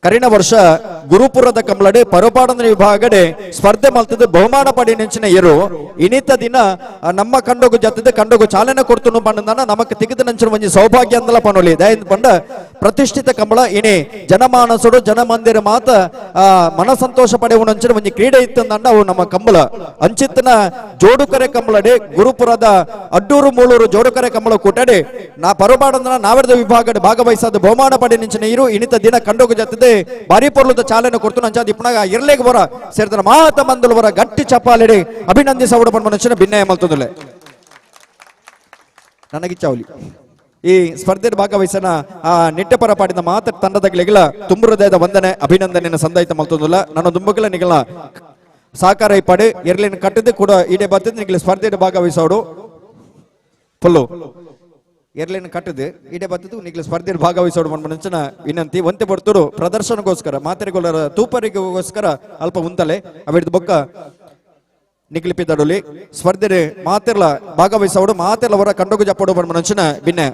ಕರಿನ ವರ್ಷ ಗುರುಪುರದ ಕಂಬಳಡೆ ಪರುಪಾಡಂದನ ವಿಭಾಗಡೆ ಸ್ಪರ್ಧೆ ಮಲ್ತದ ಬಹುಮಾನ ಪಡಿ ನೆಂಚಿನ ಇರು ಇನ್ನಿತ ದಿನ ನಮ್ಮ ಕಂಡೋಗು ಜತ್ತದ ಕಂಡೋಗು ಚಾಲನೆ ಕೊಡ್ತನು ಪಂಡನ ನಮಕ್ ತಿಗದ ನಂಚಿನ ಒಂಜಿ ಸೌಭಾಗ್ಯ ಅಂದಲ ಪನೊಲಿ ದಯಂದ ಪಂಡ ಪ್ರತಿಷ್ಠಿತ ಕಂಬಳ ಇನಿ ಜನಮಾನಸುಡು ಜನಮಂದಿರ ಮಾತ ಮನ ಸಂತೋಷ ಪಡೆಯುವ ನಂಚಿನ ಒಂಜಿ ಕ್ರೀಡೆ ಇತ್ತಂದಂಡ ಅವು ನಮ್ಮ ಕಂಬಳ ಅಂಚಿತ್ತನ ಜೋಡುಕರೆ ಕಂಬಳಡೆ ಗುರುಪುರದ ಅಡ್ಡೂರು ಮೂಳೂರು ಜೋಡುಕರೆ ಕಂಬಳ ಕೂಟಡೆ ನಾ ಪರುಪಾಡಂದನ ನಾವೆರದ ವಿಭಾಗಡೆ ಭಾಗವಹಿಸಾದ ಬಹುಮಾನ ಪಡೆ ನೆಂಚಿನ ಇರು ಇನ್ನಿತ ದಿನ ಕಂಡೋಗು ಜತ್ತದೆ ಬಾರಿ ಪೊರ್ಲುದ ಚಾಲನೆ ಕೊಡ್ತು ನಂಚಾದ ಇಪ್ಪನಾಗ ಇರ್ಲೇಗ್ ಬರ ಸೇರಿದ ಮಾತ ಮಂದಲು ಬರ ಗಟ್ಟಿ ಚಪ್ಪಾಲೆಡಿ ಅಭಿನಂದಿಸ ಉಡಪನ್ ಮನುಷ್ಯನ ಭಿನ್ನಯ ಮಲ್ತೊಂದುಲೆ ನನಗಿಚ್ಚಾವಲಿ ಈ ಸ್ಪರ್ಧೆ ಭಾಗವಹಿಸನ ಆ ನಿಟ್ಟೆಪರ ಪಾಡಿದ ಮಾತ ತಂಡದ ಗಿಳಿಗಳ ತುಂಬು ಹೃದಯದ ವಂದನೆ ಅಭಿನಂದನೆಯನ್ನು ಸಂದಾಯಿತ ಮಲ್ತೊಂದುಲ್ಲ ನನ್ನ ದುಂಬುಗಳ ನಿಗಲ ಸಹಕಾರ ಇಪ್ಪಾಡು ಎರ್ಲಿನ ಕಟ್ಟದೆ ಕೂಡ ಈಡೆ ಬರ್ತದೆ ನಿಗಲ ಸ್ಪರ್ಧೆ ಭಾಗವಹಿಸೋಡು ಫುಲ್ಲು. ಎರ್ಲೇನು ಕಟ್ಟದು ಇಡೆ ಬತ್ತದು ನಿಗ್ಲ ಸ್ಪರ್ಧೆ ಭಾಗವಹಿಸೋಡು ಮನ್ಮನಂಚನ ವಿನಂತಿ. ಒಂತೆ ಬರ್ತರು ಪ್ರದರ್ಶನಗೋಸ್ಕರ ಮಾತೆರೆಗೊಲ್ಲರ ತೂಪರಿಗೋಸ್ಕರ ಅಲ್ಪ ಉಂತಲೆ ಅವಿಡ್ದು ಬೊಕ್ಕ ನಿಗ್ಲಿಪಿದಡುಲಿ ಸ್ಪರ್ಧೆ ಮಾತೆರ್ಲ ಭಾಗವಹಿಸೋಡು ಮಾತೆರ್ಲ ಹೊರ ಕಂಡೋಗು ಜಪ್ಪೋಡು ಮನ್ಮನಂಚನ ಬಿನ್ನೆ.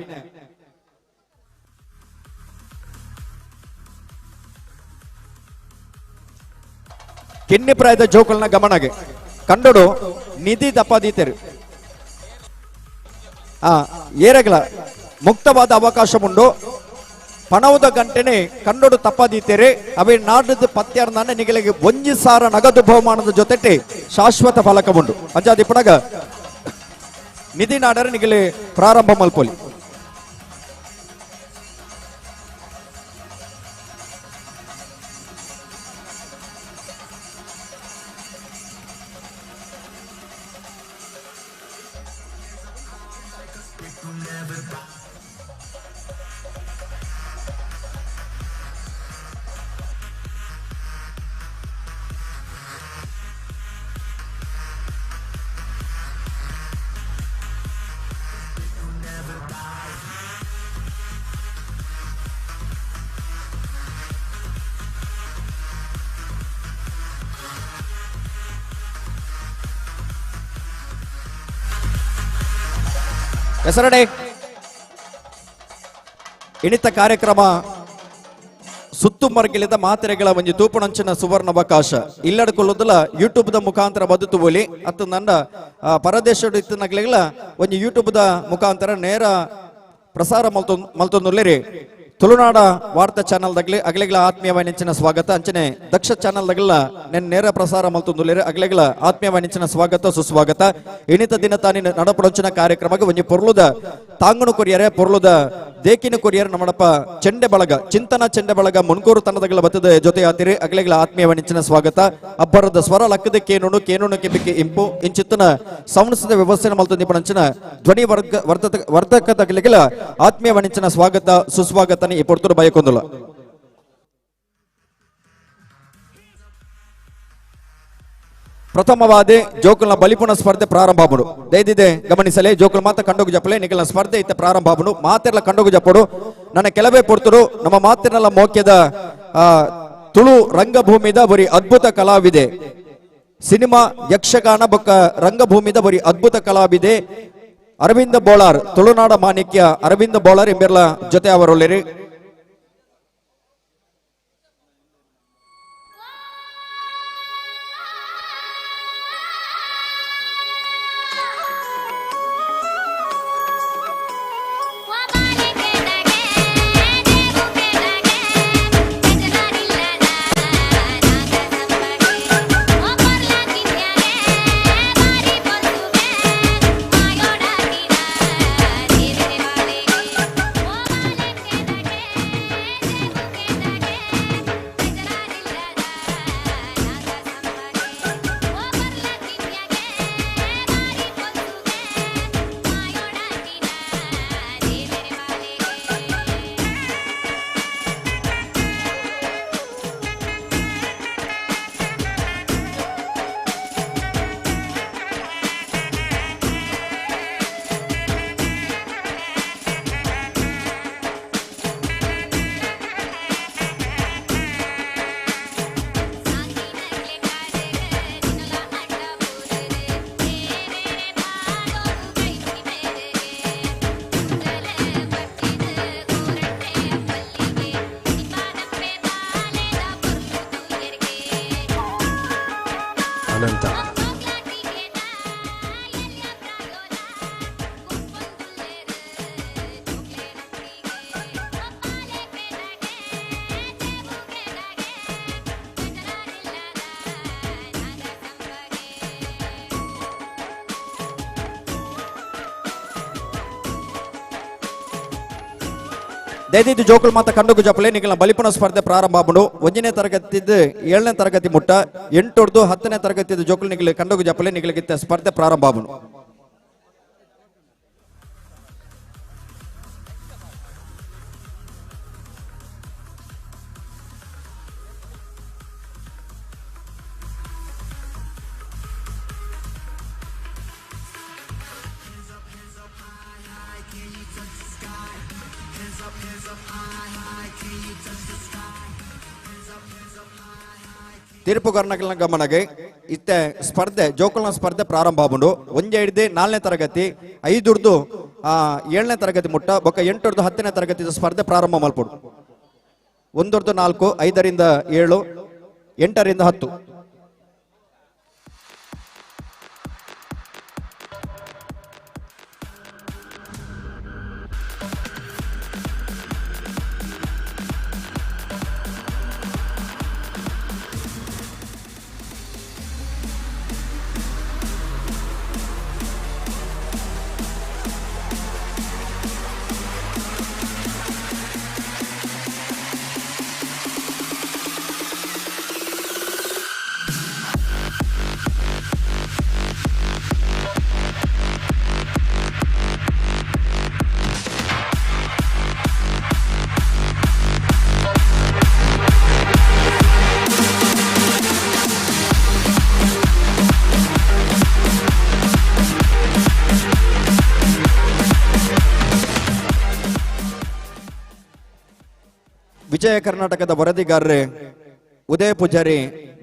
ಕಿನ್ನಿ ಪ್ರಾಯದ ಜೋಕುಲ್ನ ಗಮನಗೆ ಕಂಡೋಡು ನಿಧಿ ದಪ್ಪಾದೀತರು ಏರಗಲ ಮುಕ್ತವಾದ ಅವಕಾಶ ಉಂಡು. ಪಣವುದ ಗಂಟೆನೆ ಕಂಡೋಡು ತಪ್ಪಾದೀತೇರೆ ಅವೇ ನಾಡದ್ದು ಪತ್ಯಾರ್ದಾನೆ ನಿಗಲಿಗೆ ಒಂಜಿ ಸಾರ ನಗದು ಬಹುಮಾನದ ಜೊತೆಟೆ ಶಾಶ್ವತ ಫಲಕ ಉಂಡು. ಅಂಜಾದಿ ಪಡಗ ನಿಧಿ ನಾಡರ ನಿಗಲಿ ಪ್ರಾರಂಭ ಮಲ್ಪೊಲಿ. ಹೆಸರಡೆ ಇಣಿತ ಕಾರ್ಯಕ್ರಮ ಸುತ್ತು ಮರಗಿಲಿದ ಮಾತೆರೆಗಳ ಒಂಜಿ ತೂಪುಣಂಚಿನ ಸುವರ್ಣಾವಕಾಶ ಇಲ್ಲಡ್ಕೊಳ್ಳೋದಲ್ಲ ಯೂಟ್ಯೂಬ್ದ ಮುಖಾಂತರ ಬದುತು ಬೋಲಿ ಅತ್ತ ನನ್ನ ಪರದೇಶದ ಇತ್ತನಗ್ಲಿಗಳ ಒಂಜಿ ಯೂಟ್ಯೂಬ್ದ ಮುಖಾಂತರ ನೇರ ಪ್ರಸಾರ ಮಲ್ತೊಂದುಲ್ಲೇರಿ. ತುಳುನಾಡ ವಾರ್ತಾ ಚಾನಲ್ ದಗ್ಲಿ ಅಗಲಿಗಳ ಆತ್ಮೀಯ ಸ್ವಾಗತ. ಅಂಚನೆ ದಕ್ಷ ಚಾನಲ್ ದಗಲ ನೆನ್ ನೇರ ಪ್ರಸಾರ ಮಲ್ತೊಂದುಲ್ಲೇರಿ ಅಗಲಿಗಳ ಆತ್ಮೀಯ ಸ್ವಾಗತ ಸುಸ್ವಾಗತ. ಇಣಿತ ದಿನ ತಾನಿ ನಡಪಡಂಚಿನ ಕಾರ್ಯಕ್ರಮಕ್ಕೆ ಒಂಜಿ ಪೊರ್ಲುದ ತಾಂಗುನು ಕೊರಿಯರೆ ಪೊರ್ಲುದ ದೇಕಿನ ಕೊರಿಯರ್ ನಮ್ಮಡಪ್ಪ ಚೆಂಡೆ ಬಳಗ ಚಿಂತನ ಚೆಂಡೆ ಬಳಗ ಮುನ್ಕೂರು ತಂಡದಗಳ ಬತ್ತದ ಜೊತೆ ಆತಿರಿ ಅಗಲಿಗಳ ಆತ್ಮೀಯ ಸ್ವಾಗತ. ಅಬ್ಬರದ ಸ್ವರ ಲಕ್ಕದ ಕೇನುನು ಕೇನುನು ಕೆಬಿಕೆ ಇಂಪು ಇಂಚಿತ್ತನ ಸೌಂಡ್ಸ್ದ ವ್ಯವಸ್ಥೆ ಮಲ್ತೊಂದಿಪ್ಪಣಂಚಿನ ಧ್ವನಿ ವರ್ಧಕದಗಲಿಗಳ ಆತ್ಮೀಯ ಸ್ವಾಗತ ಸುಸ್ವಾಗತ. ಈ ಪೊರ್ತುಡು ಬಯಕೊಂದುಲ್ಲ. ಪ್ರಥಮವಾದ ಜೋಕುಲ್ನ ಬಲಿಪುಣ ಸ್ಪರ್ಧೆ ಪ್ರಾರಂಭ ದಯದಿದೆ ಗಮನಿಸಲೇ ಜೋಕುಲ್ ಮಾತ ಕಂಡೋಗು ಜಪ್ಪಲೆ ನಿಗಲ್ನ ಸ್ಪರ್ಧೆ ಇತ್ತ ಪ್ರಾರಂಭ ಮಾತೆರ್ಲ ಕಂಡೋಗು ಜಪ್ಪಡು. ನನ್ನ ಕೆಲವೇ ಪೊರ್ತುಡು ನಮ್ಮ ಮಾತಿನಲ್ಲ ಮೋಕ್ಯದ ತುಳು ರಂಗಭೂಮಿದ ಬರಿ ಅದ್ಭುತ ಕಲಾವಿದೆ. ಸಿನಿಮಾ ಯಕ್ಷಗಾನ ಬೊಕ್ಕ ರಂಗಭೂಮಿದ ಬರಿ ಅದ್ಭುತ ಕಲಾವಿದೆ ಅರವಿಂದ ಬೋಳಾರ್, ತುಳುನಾಡ ಮಾಣಿಕ್ಯ ಅರವಿಂದ ಬೋಳಾರ್ ಎಂಬೆರ್ಲ ಜೊತೆ ಅವರೊಳ್ಳಿರಿ. ದಯದಿದ್ದು ಜೋಕುಲ್ ಮಾತ ಕಂಡುಗು ಜಪ್ಪಲೆ ನಿಗಲ ಬಲಿಪುಣ ಸ್ಪರ್ಧೆ ಪ್ರಾರಂಭ ಆಪುಂಡು. ಒಂಜನೇ ತರಗತಿದ್ದು ಏಳನೇ ತರಗತಿ ಮುಟ್ಟ ಎಂಟೊಡ್ದು ಹತ್ತನೇ ತರಗತಿದ್ದು ಜೋಕುಲ್ ನಿಗಲ ಕಂಡುಗು ಜಪ್ಪಲೆ ನಿಗಲಿಗಿತ್ತ ಸ್ಪರ್ಧೆ ಪ್ರಾರಂಭ ಆಪುಂಡು. ತೀರ್ಪುಗಾರನ ಗಮನಗೆ ಇತ್ತೆ ಸ್ಪರ್ಧೆ ಜೋಕುಲ್ನ ಸ್ಪರ್ಧೆ ಪ್ರಾರಂಭ ಆಪುಂಡು. 1 4ನೇ ತರಗತಿ, 5 7ನೇ ತರಗತಿ ಮುಟ್ಟ ಬೊಕ್ಕ 8 10ನೇ ತರಗತಿ ಸ್ಪರ್ಧೆ ಪ್ರಾರಂಭ ಮಲ್ಪುಡು. 1 4, 5 7, 8 10. ವಿಜಯ ಕರ್ನಾಟಕದ ವರದಿಗಾರರೇ ಉದಯ ಪೂಜಾರಿ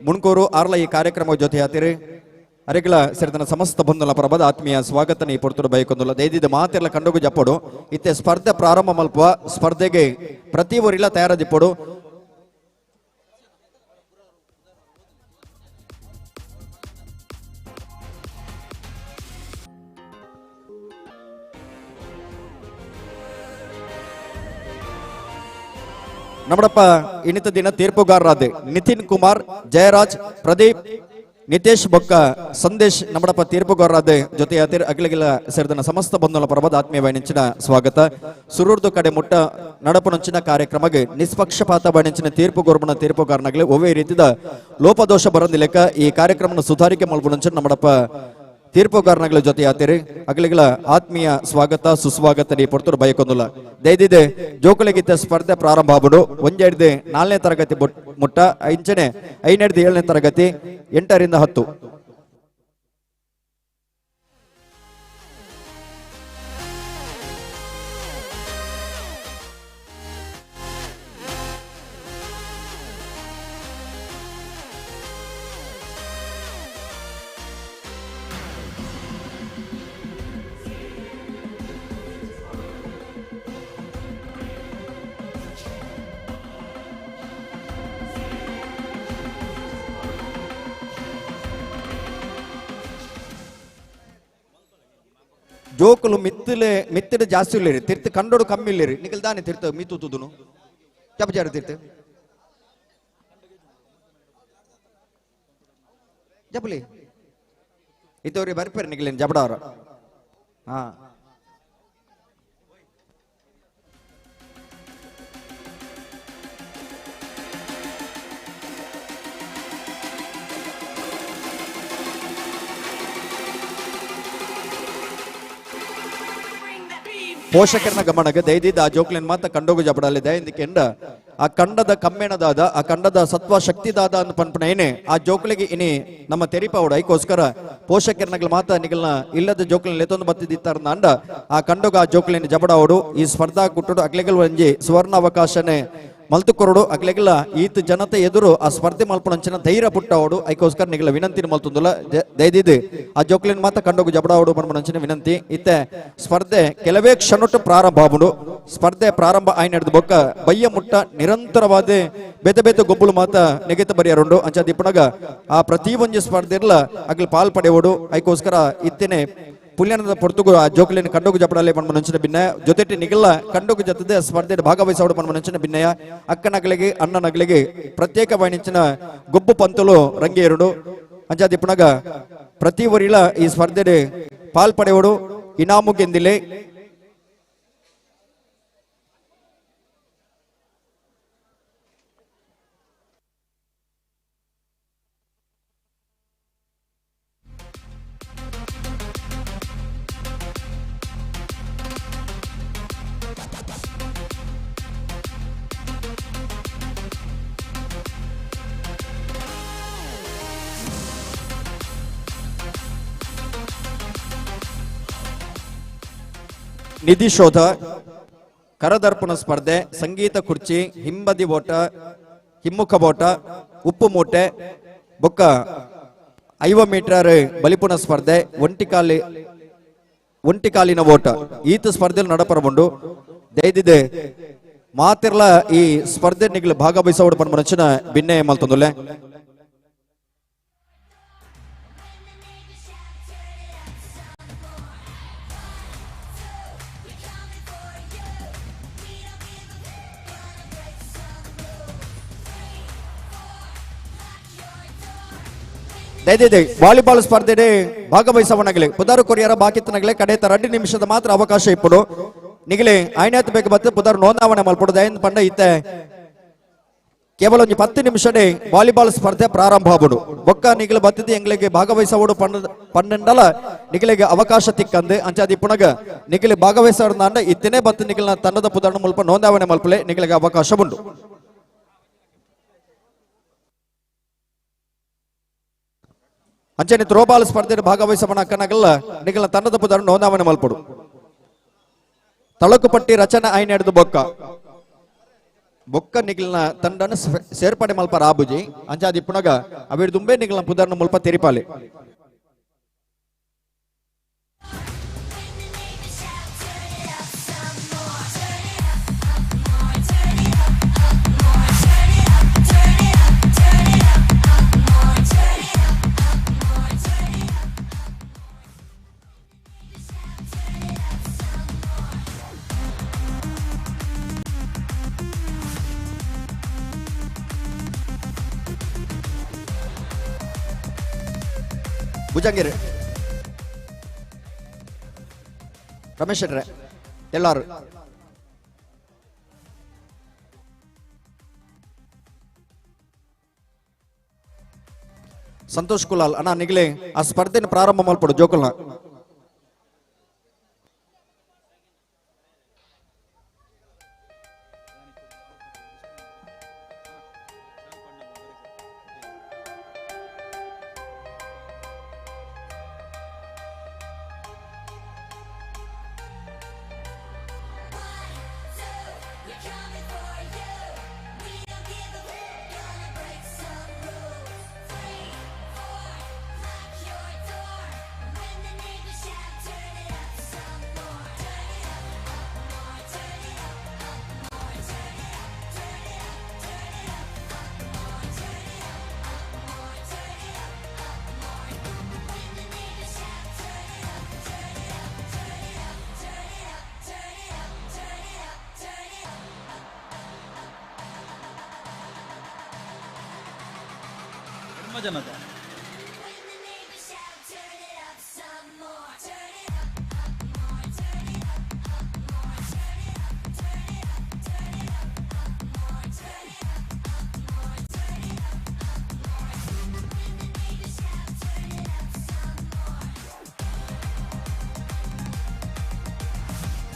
ಮುಣ್ಕೂರು ಆರ್ಲ ಈ ಕಾರ್ಯಕ್ರಮ ಜೊತೆ ಹಾತಿರಿ. ಅರೆಗಳ ಸೇರಿದ ಸಮಸ್ತ ಬಂಧುಲ ಪರಬದ ಆತ್ಮೀಯ ಸ್ವಾಗತ ಈ ಪೊರ್ತುಡು ಬೈಕೊಂದುಲ್ಲ. ದೈದಿದ ಮಾತೆಲ್ಲ ಕಂಡೋಗು ಜಪ್ಪಡು. ಇತ್ತೆ ಸ್ಪರ್ಧೆ ಪ್ರಾರಂಭ ಮಲ್ಪುವ ಸ್ಪರ್ಧೆಗೆ ಪ್ರತಿ ಊರಿಲ್ಲ ತಯಾರದಿಪ್ಪಡು. ನಮ್ಮಡಪ್ಪ ಇನ್ನಿತ ದಿನ ತೀರ್ಪುಗಾರರಾದ ನಿತಿನ್ ಕುಮಾರ್, ಜಯರಾಜ್, ಪ್ರದೀಪ್, ನಿತೇಶ್ ಬೊಕ್ಕ ಸಂದೇಶ್ ನಮ್ಮಡಪ್ಪ ತೀರ್ಪುಗಾರರಾದ ಜೊತೆ ಅಗಿಲಗಿಲ ಸೇರಿದ ಸಮಸ್ತ ಬಂಧುಗಳ ಪರವಾದ ಆತ್ಮೀಯ ನೆಂಚಿನ ಸ್ವಾಗತ. ಸುರೂರ್ದು ಕಡೆ ಮುಟ್ಟ ನಡಪುನಂಚಿನ ಕಾರ್ಯಕ್ರಮಕ್ಕೆ ನಿಷ್ಪಕ್ಷಪಾತ ಬಣಿಂಚಿನ ತೀರ್ಪು ಗೊರ್ಬನ ತೀರ್ಪುಗಾರನಾಗಲಿ ಒವ್ವೇ ರೀತಿಯ ಲೋಪದೋಷ ಬರಂದಿಲೆಕ್ಕ ಈ ಕಾರ್ಯಕ್ರಮನ ಸುಧಾರಿಕೆ ಮಲ್ಪುನಂಚಿನ ನಮ್ಮಡಪ್ಪ ತೀರ್ಪುಗಾರನಗಳ ಜೊತೆ ಆತೀರಿ. ಅಗಲಿಗಳ ಆತ್ಮೀಯ ಸ್ವಾಗತ ಸುಸ್ವಾಗತ ನೀ ಪೊರ್ತರು ಬಯಕೊಂದುಲ್ಲ. ದಯದಿದೆ ಜೋಕುಲಿಗಿದ್ದ ಸ್ಪರ್ಧೆ ಪ್ರಾರಂಭ ಆಗ್ಬಿಡು. 1 4ನೇ ತರಗತಿ ಮುಟ್ಟ, 5 5 7ನೇ ತರಗತಿ, 8 10. ಜೋಕುಲು ಮಿತ್ತಲೆ ಮಿತ್ತಡ ಜಾಸ್ತಿ ಇಲ್ಲಿರಿ, ತಿರ್ತು ಕಂಡೋಡು ಕಮ್ಮಿ ಇಲ್ಲಿರಿ. ನಿಕಲ್ ದಾನೆ ತಿರ್ತು ಮಿತ್ತು ತುದುನು ಜಪಜಾರ ತಿರ್ತು ಜಪಲಿ ಇತ್ತವ್ರಿ ಬರ್ಪೇರಿ ನಿಕಲೇನು ಜಪಡವ್ರ. ಹಾ ಪೋಷಕರನ ಗಮನಕ್ಕೆ ದಯದಿದ್ದ ಆ ಜೋಕ್ಲಿನ ಮಾತ ಕಂಡೋಗು ಜಪಡಲ್ಲಿ ದಯಂದಿಕೆಂಡ ಆ ಕಂಡದ ಕಮ್ಮೇಣದಾದ ಆ ಕಂಡದ ಸತ್ವ ಶಕ್ತಿದಾದ ಅನ್ನ ಪನ್ಪನ ಏನೇ ಆ ಜೋಕ್ಲಿಗೆ ಇನಿ ನಮ್ಮ ತೆರಿಪಾವಡ. ಐಕೋಸ್ಕರ ಪೋಷಕರನಗಳ ಮಾತ ನಿಗಲ್ನ ಇಲ್ಲದ ಜೋಕ್ಲಿನ ಲೆತ್ತೊಂದು ಬತ್ತಿದ್ದಿತ್ತಾರ ಅಂಡ ಆ ಕಂಡೋಗ ಆ ಜೋಕ್ಲಿನ ಜಬಡಾವಡು ಈ ಸ್ಪರ್ಧಾ ಕುಟ್ಟುಡು ಅಗ್ಲೆಗಲ್ ಒಂಜಿ ಸುವರ್ಣ ಅವಕಾಶನೇ ಮಲ್ತುಕೊರಡು ಅಗ್ಲೆಗಲ ಈತ ಜನತೆ ಎದುರು ಆ ಸ್ಪರ್ಧೆ ಮಲ್ಪುಣಂಚಿನ ಧೈರ್ಯ ಪುಟ್ಟವಡು. ಐಕೋಸ್ಕರ ನಿಗಲ ವಿನಂತಿನ ಮಲ್ತುಂದುಲ ದಯದಿದ್ದು ಆ ಜೋಕ್ಲಿನ ಮಾತ ಕಂಡೋಗು ಜಬಡಾವಡು ಪನ್ಪುಣಂಚಿನ ವಿನಂತಿ. ಇತ್ತೆ ಸ್ಪರ್ಧೆ ಕೆಲವೇ ಕ್ಷಣಟ್ಟು ಪ್ರಾರಂಭ ಆಗುಂಡು. ಸ್ಪರ್ಧೆ ಪ್ರಾರಂಭ ಆಯ್ ನಡೆದ ಬೊಕ್ಕ ಬಯ್ಯ ಮುಟ್ಟ ನಿರಂತರವಾದ ಬೇತೆ ಬೇತೆ ಗೊಬ್ಬುಲು ಮಾತ ನೆಗೆತ ಬರಿಯರುಂಡು. ಅಂಚ ದಿಪ್ಪಣಗ ಆ ಪ್ರತಿ ಒಂಜಿ ಸ್ಪರ್ಧೆ ಇರ್ಲ ಅಗ್ಲ ಪಾಲ್ ಪಡೆಯೋಡು. ಐಕೋಸ್ಕರ ಇತ್ತೇನೆ ಪುಲ್ಯನದ ಪೊರ್ತುಗು ಆ ಜೋಕ್ಲಿನ ಕಂಡೋಗು ಜಪಡಲೆ ಪನ್ಮನಂಚಿನ ಭಿನ್ನಯ ಜೊತೆಟಿ ನಿಗಲ್ಲ ಕಂಡೋಗು ಜೊತೆ ಸ್ಪರ್ಧೆ ಭಾಗವಹಿಸೋಡು ಪನ್ಮನಂಚಿನ ಭಿನ್ನಯ. ಅಕ್ಕನಗಲಿಗೆ ಅಣ್ಣನಗಲಿಗೆ ಪ್ರತ್ಯೇಕ ವಾಣಿಂಚಿನ ಗೊಬ್ಬು ಪಂತಲು ರಂಗೇರುಡು. ಅಂಚಾದಿಪ್ಪಣಗ ಪ್ರತಿ ವರಿಲ ಈ ಸ್ಪರ್ಧೆ ಪಾಲ್ ಪಡೆಯೋಡು ಇನಾಮು ಗೆಂದಿಲೆ. ನಿಧಿ ಶೋಧ, ಕರದರ್ಪಣ ಸ್ಪರ್ಧೆ, ಸಂಗೀತ ಕುರ್ಚಿ, ಹಿಂಬದಿ ಓಟ, ಹಿಮ್ಮುಖ ಓಟ, ಉಪ್ಪು ಮೂಟೆ, ಬೊಕ್ಕ 50 ಮೀಟರ್ ಬಲಿಪುಣ ಸ್ಪರ್ಧೆ ಒಂಟಿಕಾಲಿನ ಓಟ ಈತ ಸ್ಪರ್ಧೆ ನಡಪರಬುಂಡು ದಯದಿದೆ ಮಾತಿರ್ಲ ಈ ಸ್ಪರ್ಧೆ ನಿಗಲು ಭಾಗವಹಿಸೋಡು ಪನ್ಪುನಂಚಿನ ಬಿನ್ನೆ ಮಲ್ತೊಂದುಲ್ಲೆ. ದಯದಿದೆ ವಾಲಿಬಾಲ್ ಸ್ಪರ್ಧೆ ಭಾಗವಹಿಸವನಾಗಲಿ ಪುದಾರು ಕೊರಿಯರ ಬಾಕಿತ್ತನಾಗಲಿ ಕಡೆತ 2 ನಿಮಿಷದ ಮಾತ್ರ ಅವಕಾಶ ಇಪ್ಪಡು ನಿಗಲಿ ಐನಾತ್ ಬೇಕು ಬತ್ತು ಪುದಾರು ನೋಂದಾವಣೆ ಮಲ್ಪಡು ದಯನ್ ಪಂಡ ಇತ್ತೆ ಕೇವಲ ಒಂದು 10 ನಿಮಿಷಡೆ ವಾಲಿಬಾಲ್ ಸ್ಪರ್ಧೆ ಪ್ರಾರಂಭ ಆಗುಡು ಬೊಕ್ಕ ನಿಗಲು ಬತ್ತಿದ್ದು ಎಂಗ್ಲಿಗೆ ಭಾಗವಹಿಸವಡು ಪನ್ನೆಂಡಲ ನಿಗಲಿಗೆ ಅವಕಾಶ ತಿಕ್ಕಂದು ಅಂಚಾದಿ ಪುನಗ ನಿಗಲಿ ಭಾಗವಹಿಸೋಡು ಇತ್ತನೇ ಬತ್ತು ನಿಗಲಿನ ತಂಡದ ಪುದಾರು ಮುಲ್ಪ ನೋಂದಾವಣೆ ಮಲ್ಪಲೆ ನಿಗಲಿಗೆ ಅವಕಾಶ ಉಂಟು. ಅಂಚನೆ ಥ್ರೋಬಾಲ್ ಸ್ಪರ್ಧೆ ಭಾಗವಹಿಸವನ ಅಕ್ಕನಗಲ್ಲ ನಿಗಲ ತಂಡದ ಪುದಾರು ನೋಂದಾವಣೆ ಮಲ್ಪಡು ತಳಕು ಪಟ್ಟಿ ರಚನೆ ಐನ್ ಹಿಡಿದು ಬೊಕ್ಕ ಬೊಕ್ಕ ನಿಗಲಿನ ತಂಡನ ಸೇರ್ಪಡೆ ಮಲ್ಪ ರಾಬುಜಿ ಅಂಚಾದಿ ಪುನಗ ಅವಿರ್ ದುಂಬೆ ನಿಗಲಿನ ಪುದಾರ್ನ ಮುಲ್ಪ ತೆರಿಪಾಲೆ. ಭುಜಂಗಿರಿ ರಮೇಶ್ ಶೆಟ್ರೆ ಎಲ್ಲಾರು ಸಂತೋಷ್ ಕುಲಾಲ್ ಅಣ್ಣ ನಿಗಲೆ ಆ ಸ್ಪರ್ಧೆನ ಪ್ರಾರಂಭ ಮಲ್ಪಡು ಜೋಕುಲ್ನ. ಜನದ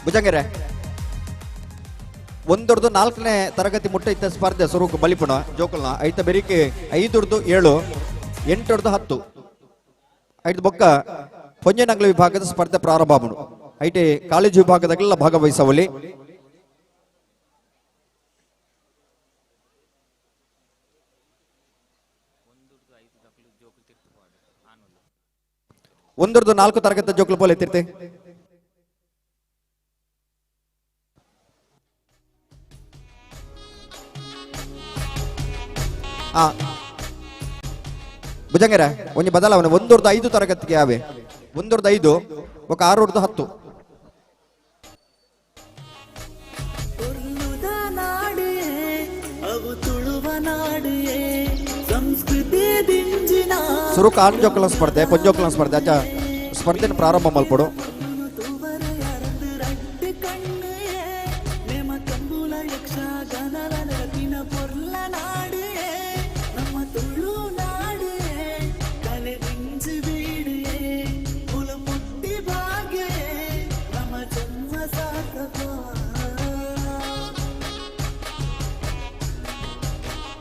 ಭುಜಂಗಿರೆ ಒಂದೊರ್ದು 4ನೇ ತರಗತಿ ಮುಟ್ಟ ಇತ್ತ ಸ್ಪರ್ಧೆ ಸುರುಕು ಬಲಿಪುಣ ಜೋಕುಲ್ನ ಐತ ಬೆರಿಕೆ 5 7 8 10 ಐದು ಬೊಕ್ಕ ಪೊಂಜನಂಗ್ಲ ವಿಭಾಗದ ಸ್ಪರ್ಧೆ ಪ್ರಾರಂಭ ಆಗುಂಡು. ಐಟೆ ಕಾಲೇಜು ವಿಭಾಗದಾಗೆಲ್ಲ ಭಾಗವಹಿಸವಲ್ಲಿ. ಒಂದೊರ್ದು 4 ತರಗತಿ ಜೋಕುಲು ಪೋಲೆ ಎತ್ತಿರ್ತೆ. ಭುಜಂಗರ ಒಂಜಿ ಬದಲಾವಣೆ 1 5 ತರಗತಿಗೆ ಯಾವೆ 1 5 ఒక 6 10. ಸುರುಕ ಆಂಜೋಕಲ ಸ್ಪರ್ಧೆ ಪೊಂಜೋಕಲ ಸ್ಪರ್ಧೆ ಅಚ್ಚ ಸ್ಪರ್ಧೆನ ಪ್ರಾರಂಭ ಮಲ್ಪಡು.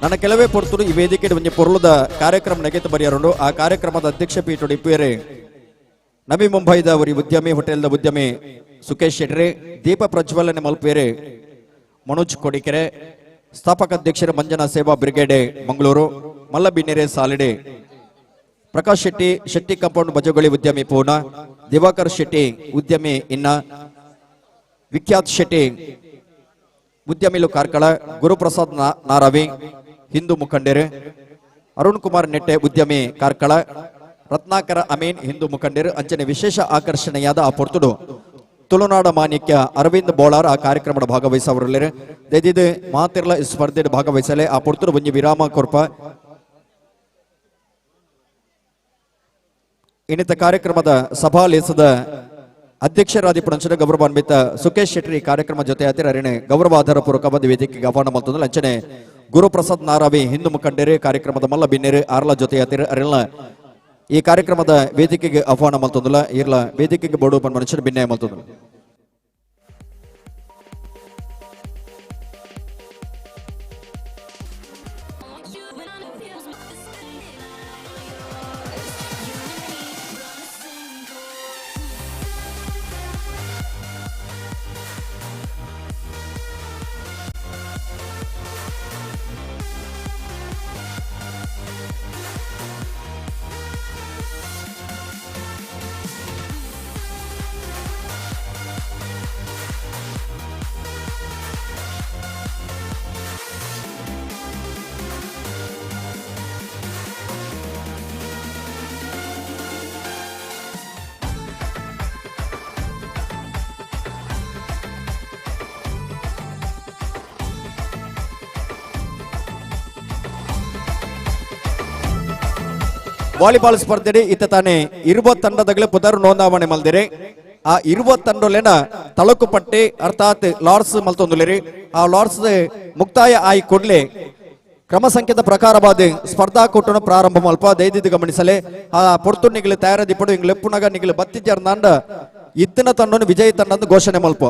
ನನ್ನ ಕೆಲವೇ ಪೊರ್ತುಡು ಈ ವೇದಿಕೆ ಒಂಜಿ ಪೊರ್ಲುದ ಕಾರ್ಯಕ್ರಮ ನೆಗೆತ ಬರಿಯರುಂಡು. ಆ ಕಾರ್ಯಕ್ರಮದ ಅಧ್ಯಕ್ಷ ಪೀಠ ಇಪ್ಪೇರೆ ನವಿ ಮುಂಬೈದ ಅವರಿ ಉದ್ಯಮಿ ಹೋಟೆಲ್ದ ಉದ್ಯಮಿ ಸುಕೇಶ್ ಶೆಟ್ರಿ, ದೀಪ ಪ್ರಜ್ವಲನೆ ಮಲ್ಪೇರೆ ಮನೋಜ್ ಕೊಡಿಕೆರೆ, ಸ್ಥಾಪಕ ಅಧ್ಯಕ್ಷರು ಮಂಜನ ಸೇವಾ ಬ್ರಿಗೇಡ್ ಮಂಗಳೂರು ಮಲ್ಲಬಿನ್ನೆರೆ ಸಾಲಿಡೆ ಪ್ರಕಾಶ್ ಶೆಟ್ಟಿ ಶೆಟ್ಟಿ ಕಾಂಪೌಂಡ್ ಬಜಗೋಳಿ ಉದ್ಯಮಿ ಪೂನಾ ದಿವಾಕರ್ ಶೆಟ್ಟಿ ಉದ್ಯಮಿ ಇನ್ನ ವಿಖ್ಯಾತ್ ಶೆಟ್ಟಿ ಉದ್ಯಮಿಲು ಕಾರ್ಕಳ ಗುರುಪ್ರಸಾದ್ ನಾರವಿ ಹಿಂದೂ ಮುಖಂಡರು ಅರುಣ್ ಕುಮಾರ್ ನೆಟ್ಟೆ ಉದ್ಯಮಿ ಕಾರ್ಕಳ ರತ್ನಾಕರ ಅಮೀನ್ ಹಿಂದೂ ಮುಖಂಡರು ಅಂಚನೆ ವಿಶೇಷ ಆಕರ್ಷಣೆಯಾದ ಆ ಪೊರ್ತುಡು ತುಳುನಾಡ ಮಾಣಿಕ್ಯ ಅರವಿಂದ್ ಬೋಳಾರ್ ಆ ಕಾರ್ಯಕ್ರಮದ ಭಾಗವಹಿಸವರಲ್ಲಿರು ದಯದಿದ್ದು ಮಾತಿರ್ಲ ಈ ಸ್ಪರ್ಧೆ ಭಾಗವಹಿಸಲೆ ಆ ಪೊರ್ತುಡು ಒಂಜಿ ವಿರಾಮ ಕೊರ್ಪ ಇನ್ನಿತ ಕಾರ್ಯಕ್ರಮದ ಸಭಾಲೇಸದ ಅಧ್ಯಕ್ಷರಾದಿ ಪುಣಂಚನ ಗೌರವಾನ್ವಿತ ಸುಕೇಶ್ ಶೆಟ್ಟಿ ಕಾರ್ಯಕ್ರಮ ಜೊತೆ ಆತಿರ ಅರಿಣೆ ಗೌರವಾಧಾರ ಪೂರ್ವಕ ಬಂದು ವೇದಿಕೆಗೆ ಆಹ್ವಾನ ಮಲ್ತೊಂದು ಅಂಚನೆ ಗುರುಪ್ರಸಾದ್ ನಾರಾವಿ ಹಿಂದೂ ಮುಖಂಡರು ಕಾರ್ಯಕ್ರಮದ ಮಲ್ಲ ಬಿನ್ನೆರು ಆರ್ಲ ಜೊತೆ ಆತಿರ ಅರಿಣ ಈ ಕಾರ್ಯಕ್ರಮದ ವೇದಿಕೆಗೆ ಆಹ್ವಾನ ಮಲ್ತೊಂದುಲ್ಲ ಇರ್ಲ ವೇದಿಕೆಗೆ ಬೋಡು ಪನ್ ಮನುಷ್ಯನ ಭಿನ್ನಯ ಮಲ್ತೊಂದುಲ್ಲ. ವಾಲಿಬಾಲ್ ಸ್ಪರ್ಧೆ ಇತ್ತ ತಾನೆ ಇರುವ ತಂಡದಗಲೆ ಪುದರ್ ನೋಂದಾವಣೆ ಮಲ್ದಿರಿ. ಆ ಇರುವ ತಂಡಲೆನ ತಳಕು ಪಟ್ಟಿ ಅರ್ಥಾತ್ ಲಾರ್ಸ್ ಮಲ್ತೊಂದುಲೇರಿ. ಆ ಲಾರ್ಸ್ ಮುಕ್ತಾಯ ಆಯಿ ಕೂಡಲೇ ಕ್ರಮ ಸಂಖ್ಯೆದ ಪ್ರಕಾರವಾದ ಸ್ಪರ್ಧಾಕೂಟನ ಪ್ರಾರಂಭ ಮಲ್ಪ ದಯದಿದ್ದು ಗಮನಿಸಲೆ. ಆ ಪೊರ್ತು ನಿಗಲು ತಯಾರದಿಪ್ಪಡು ಇಂಗ್ಲು ಎಪ್ಪುನಗ ನಿಗಲು ಬತ್ತಿಜರ್ನಾಂಡ ಇತ್ತಿನ ತಂಡನು ವಿಜಯ ತಂಡ ಘೋಷಣೆ ಮಲ್ಪ.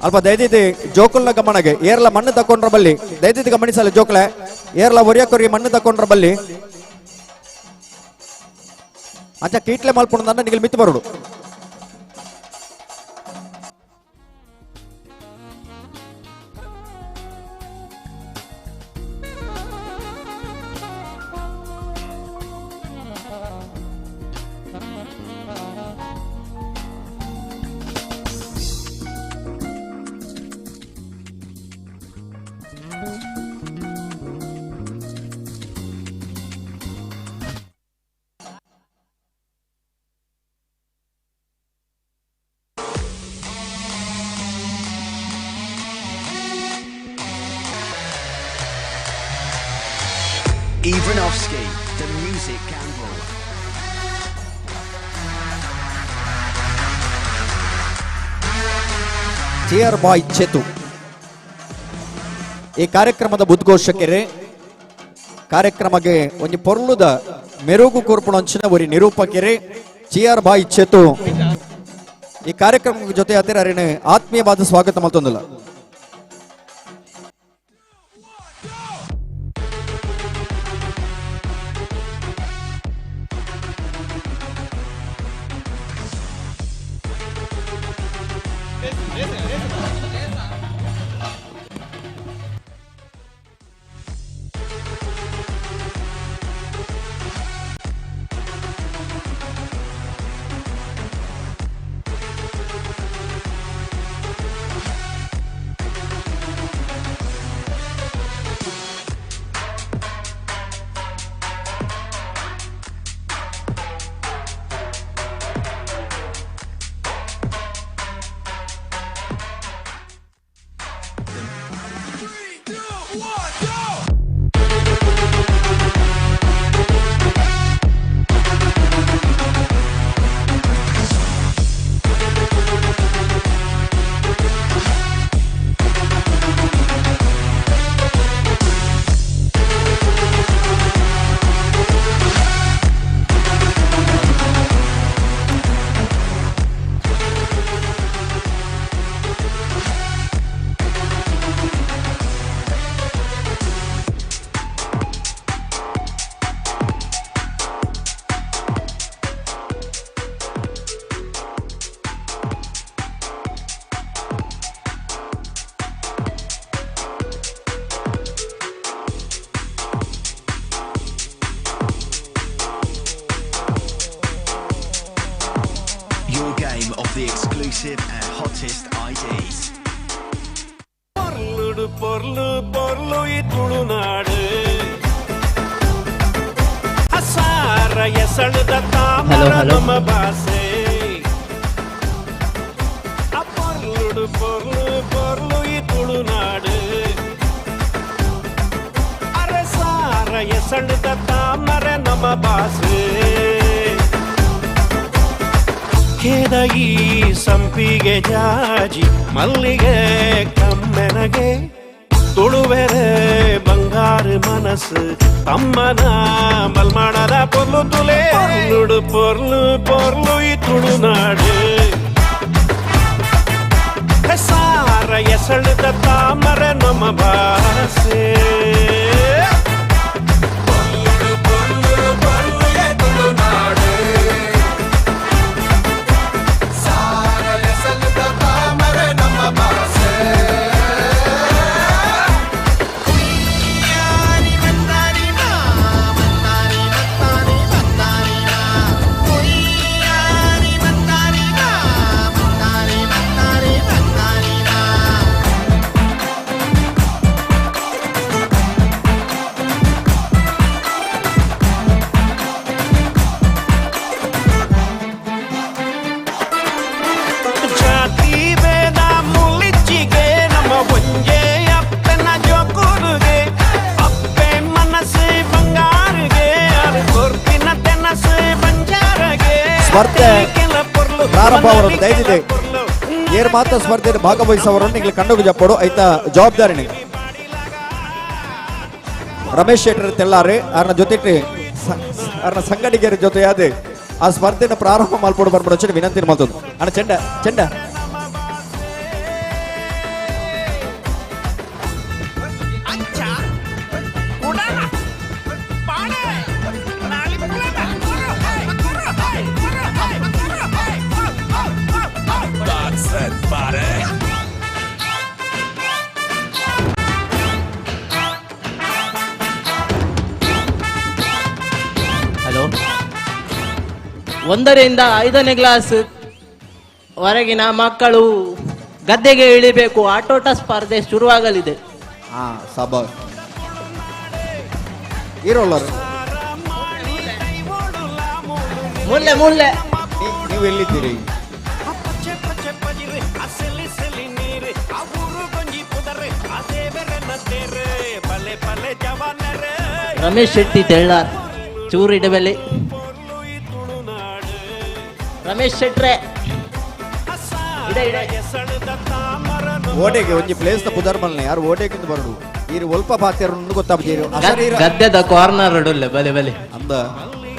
ಅಲ್ಪ ದಯದಿದ್ದು ಜೋಕುಲ್ನ ಗಮನಗೆ ಏರ್ಲ ಮಣ್ಣು ತಕೊಂಡ್ರ ಬಲ್ಲಿ ದಯದಿದ್ದು ಗಮನಿಸಲ್ಲ ಜೋಕ್ಲೆ ಏರ್ಲ ಒರಿಯ ಕೊರಿ ಮಣ್ಣು ತಕೊಂಡ್ರ ಬಲ್ಲಿ ಅಂಚ ಕೀಟ್ಲೆ ಮಲ್ಪುಣದನ್ನ ನಿಗಲ್ ಮಿತ್ತು ಬರುಡು. Ivanovsky, the music gamble. Cheer boy Chethu ಈ ಕಾರ್ಯಕ್ರಮದ ಉದ್ಘೋಷಕರೇ ಕಾರ್ಯಕ್ರಮಕ್ಕೆ ಒಂಜಿ ಪೊರ್ಲುದ ಮೆರುಗು ಕೂರ್ಪುಣಂಚಿನ ಒರಿ ನಿರೂಪಕರೇ ಚಿಯರ್ ಬಾಯ್ ಚೇತು. ಈ ಕಾರ್ಯಕ್ರಮದ ಜೊತೆ ಹತ್ತಿರ ಅರಿನ ಆತ್ಮೀಯವಾದ ಸ್ವಾಗತ ಮಲ್ತೊಂದಿಲ್ಲ. Your game of the exclusive and hottest IDs. ಪೊರ್ಲುಡು ಪೊರ್ಲು ಪೊರ್ಲು ಈ ತುಳುನಾಡು ಅಸಾರ ಎಸಳದ ತಾಮರ Hello, hello. ನಮ್ಮ ಭಾಷೆ. ಆ ಪೊರ್ಲುಡು ಪೊರ್ಲು ಪೊರ್ಲು ಈ ತುಳುನಾಡು ಅರಸಾರ ಎಸಳದ ತಾಮರ ನಮ್ಮ ಭಾಷೆ. ಕೇದಗಿ ಸಂಪಿಗೆ ಜಾಜಿ ಮಲ್ಲಿಗೆ ಕಮ್ಮೆನಗೆ ತುಳುವೆರೆ ಬಂಗಾರ ಮನಸ್ಸು ತಮ್ಮನ ಮಲ್ಮಾಣದ ಪೊರ್ಲು ತುಲೆ ಪೊರ್ಲುಡು ಪೊರ್ಲು ಪೊರ್ಲು ಈ ತುಳುನಾಡು ಸಾರ ಎಸಳದ ತಾಮರ ನಮ್ಮ ಭಾಷೆ. ಪೊರ್ಲುಡು ಪೊರ್ಲು ಪೊರ್ಲು ಈ ತುಳುನಾಡು ಸಾರ ಎಸಳದ ತಾಮರ ನಮ್ಮ ಭಾಷೆ. ಜಾತಿ ಭೇದ ಮುಳಿಚಿಗೆ ನಮ್ಮ ಒಂಜೆ ಅಪ್ಪನ ಜೋಕುರುಗೆ ಅಪ್ಪೆ ಮನಸ್ಸು ಬಂಗಾರಿಗೆ ಅದು ಕೊರ್ಪಿನ ತೆನಸು ಬಂಜಾರಗೆ. ಸ್ಪರ್ಧೆ ಪ್ರಾರಂಭ ಅವರನ್ನು ದಯವಿದೆ ಏರ್ ಮಾತ್ರ ಸ್ಪರ್ಧೆಯಲ್ಲಿ ಭಾಗವಹಿಸುವವರನ್ನು ನೀವು ಕಂಡು ಜಪ್ಪಡು ಐತ ಜವಾಬ್ದಾರಿನಿ ರಮೇಶ್ ಶೆಟ್ಟರ್ ತೆಲ್ಲಾರೆ ಅವರ ಜೊತೆ ಅವರ ಸಂಗಡಿಗರ ಜೊತೆಯಾದ ಆ ಸ್ಪರ್ಧೆಯನ್ನು ಪ್ರಾರಂಭ ಮಾಲ್ಪಡು ಬರ್ಬಿಡ ವಿನಂತಿ ಮಾಡ್ತದ್ದು. ಅಣ್ಣ ಚೆಂಡ ಚೆಂಡ ಹಲೋ, 1ರಿಂದ 5ನೇ ಕ್ಲಾಸ್ ವರೆಗಿನ ಮಕ್ಕಳು ಗದ್ದೆಗೆ ಇಳಿಬೇಕು. ಆಟೋಟ ಸ್ಪರ್ಧೆ ಶುರುವಾಗಲಿದೆ. ಹಾ, ಸಬಾಸ್. ಇರೋಲ್ಲರು. ಮುಲ್ಲೆ ಮುಲ್ಲೆ. ನೀವು ಎಲ್ಲಿದ್ದೀರಿ? ರಮೇಶ್ ಶೆಟ್ಟಿ ತೆಳ್ಳಾರ್ ಚೂರು ಇಡಬೆಲೆ. ರಮೇಶ್ ಶೆಟ್ರೆ ಇಡ ಇಡ. ಓಡೆಗೆ ಒಂಜಿ ಪ್ಲೇಸ್ ದ ಪುದರ್ ಮಲ್ನೆ ಯಾರು ಓಡೆಗಿಂದ ಬರಡು ಈರು ಒಲ್ಪ ಪಾತ್ಯರು ಗೊತ್ತಾಪಜೀರು ಅಶರೀರ ಗದ್ದೆದ ಕಾರ್ನರ್ ಅಡುಲ್ಲೆ ಬಲೆ ಬಲೆ ಅಂದ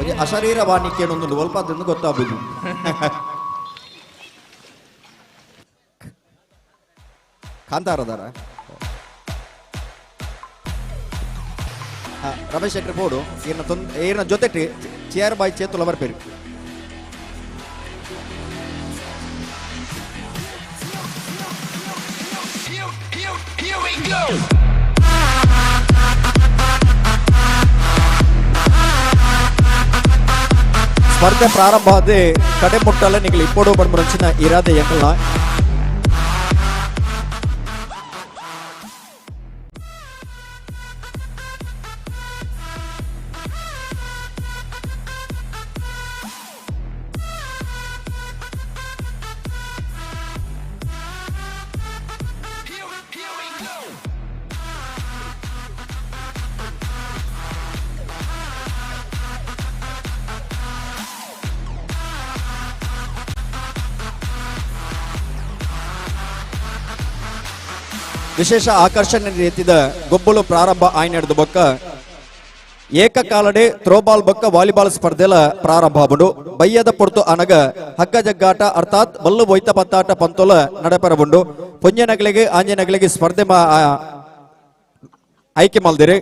ಒಂಜಿ ಅಶರೀರ ವಾಣಿಕೆ ಒಂದುಂಡು ಒಲ್ಪ ಅದನ್ನು ಗೊತ್ತಾಪುಜಿ. ಕಾಂತಾರದಾರ ರಮೇಶ್ ಶೆಟ್ಟಿ ಬೋಡು ಈರ್ನ ಈರ್ನ ಜೊತೆ ಚೇರ್ ಬಾಯ್ ಚೇತುಲ ಬರ್ಪೇರು. ಸ್ಪರ್ಧೆ ಪ್ರಾರಂಭ ಆದ ಕಡೆ ಮುಟ್ಟಲ್ಲ ನೀವು ಇಪ್ಪಡು ಬಂದ್ಬರಂಚಿನ ಇರಾದೆ ಎಂಕಲ್ನ ವಿಶೇಷ ಆಕರ್ಷಣೆ ರೀತಿದ ಗೊಬ್ಬಲು ಪ್ರಾರಂಭ ಆಯ್ ನಡೆದ ಬೊಕ್ಕ ಏಕಕಾಲಡೆ ಥ್ರೋಬಾಲ್ ಬೊಕ್ಕ ವಾಲಿಬಾಲ್ ಸ್ಪರ್ಧೆಲ ಪ್ರಾರಂಭ ಆಬುಂಡು. ಬಯ್ಯದ ಪೊರ್ತು ಅನಗ ಹಗ್ಗ ಜಗ್ಗಾಟ ಅರ್ಥಾತ್ ಬಲ್ಲು ಬೊಯ್ತ ಪತ್ತಾಟ ಪಂತೊಲ ನಡೆಪರಬುಂಡು. ಪೊಂಜನಗಳಿಗೆ ಆಂಜನಗಳಿಗೆ ಸ್ಪರ್ಧೆ ಆಯ್ಕೆ ಮಲ್ದಿರಿ.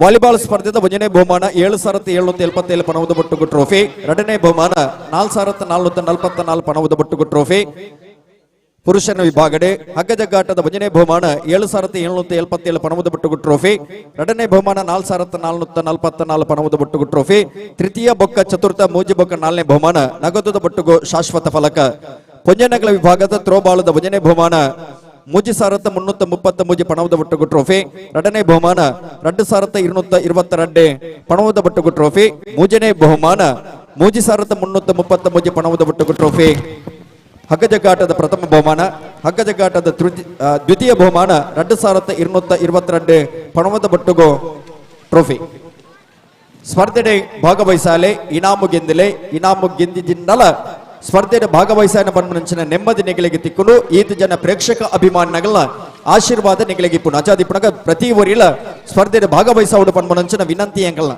ವಾಲಿಬಾಲ್ ಸ್ಪರ್ಧೆದ ಒಂಜನೇ ಬಹುಮಾನ 7777 ಪಣವುದ ಬೊಟ್ಟುಗು ಟ್ರೋಫಿ, ಎರಡನೇ ಬಹುಮಾನ 4444 ಪಣವುದ ಬೊಟ್ಟುಗು ಟ್ರೋಫಿ. ಪುರುಷನ ವಿಭಾಗಡೆ ಹಗ್ಗ ಜಗ್ಗಾಟದ ಒಂಜನೇ ಬಹುಮಾನ 7777 ಪಣವುದ ಬೊಟ್ಟುಗು ಟ್ರೋಫಿ, ಎರಡನೇ ಬಹುಮಾನ 4444 ಪಣವುದ ಬೊಟ್ಟುಗು ಟ್ರೋಫಿ, ತೃತೀಯ ಬೊಕ್ಕ ಚತುರ್ಥ ಮೂಜಿ ಬೊಕ್ಕ ನಾಲ್ನೇ ಬಹುಮಾನ ನಗದುದ ಬೊಟ್ಟುಗು ಶಾಶ್ವತ ಫಲಕ. ಪೊಂಜನಗಳ ವಿಭಾಗದ ಥ್ರೋಬಾಲದ ಒಂಜನೇ ಬಹುಮಾನ 3333 ಪಣವುದ ಬೊಟ್ಟುಗು ಟ್ರೋಫಿ, ಎರಡನೇ ಬಹುಮಾನ 2222 ಪಣವುದ ಬೊಟ್ಟುಗು ಟ್ರೋಫಿ, ಮೂಜನೇ ಬಹುಮಾನ 3333 ಪಣವುದ ಬೊಟ್ಟುಗು ಟ್ರೋಫಿ. ಹಗ್ಗಜಗ್ಗಾಟದ ಪ್ರಥಮ ಬಹುಮಾನ, ಹಗ್ಗಜಗ್ಗಾಟದ ದ್ವಿತೀಯ ಬಹುಮಾನ 2222 ಪಣವದ ಬೊಟ್ಟುಗು ಟ್ರೋಫಿ. ಸ್ಪರ್ಧೆ ಭಾಗವಹಿಸಾಲೆ ಇನಾಮು ಗೆಂದಿಲೆ ಇನಾಮು ಗೆಂದಿಜಿನ್ನಲ ಸ್ಪರ್ಧೆ ಭಾಗವಹಿಸಾನ ಬಂದ ನೆಮ್ಮದಿ ನೆಗಲಿಗೆ ತಿಕ್ಕೊಂಡು ಈತ ಜನ ಪ್ರೇಕ್ಷಕ ಅಭಿಮಾನಿಗಳ ಆಶೀರ್ವಾದ ನೆಗಲಿಗೆ ಇಪ್ಪು ಅಚಾದಿಪ್ಪುನಗ ಪ್ರತಿ ಊರಿಲ ಸ್ಪರ್ಧೆ ಭಾಗವಹಿಸಾವುಡು ಪನ್ಮನಂಚಿನ ವಿನಂತಿ ಎಂಕಲ್ನ.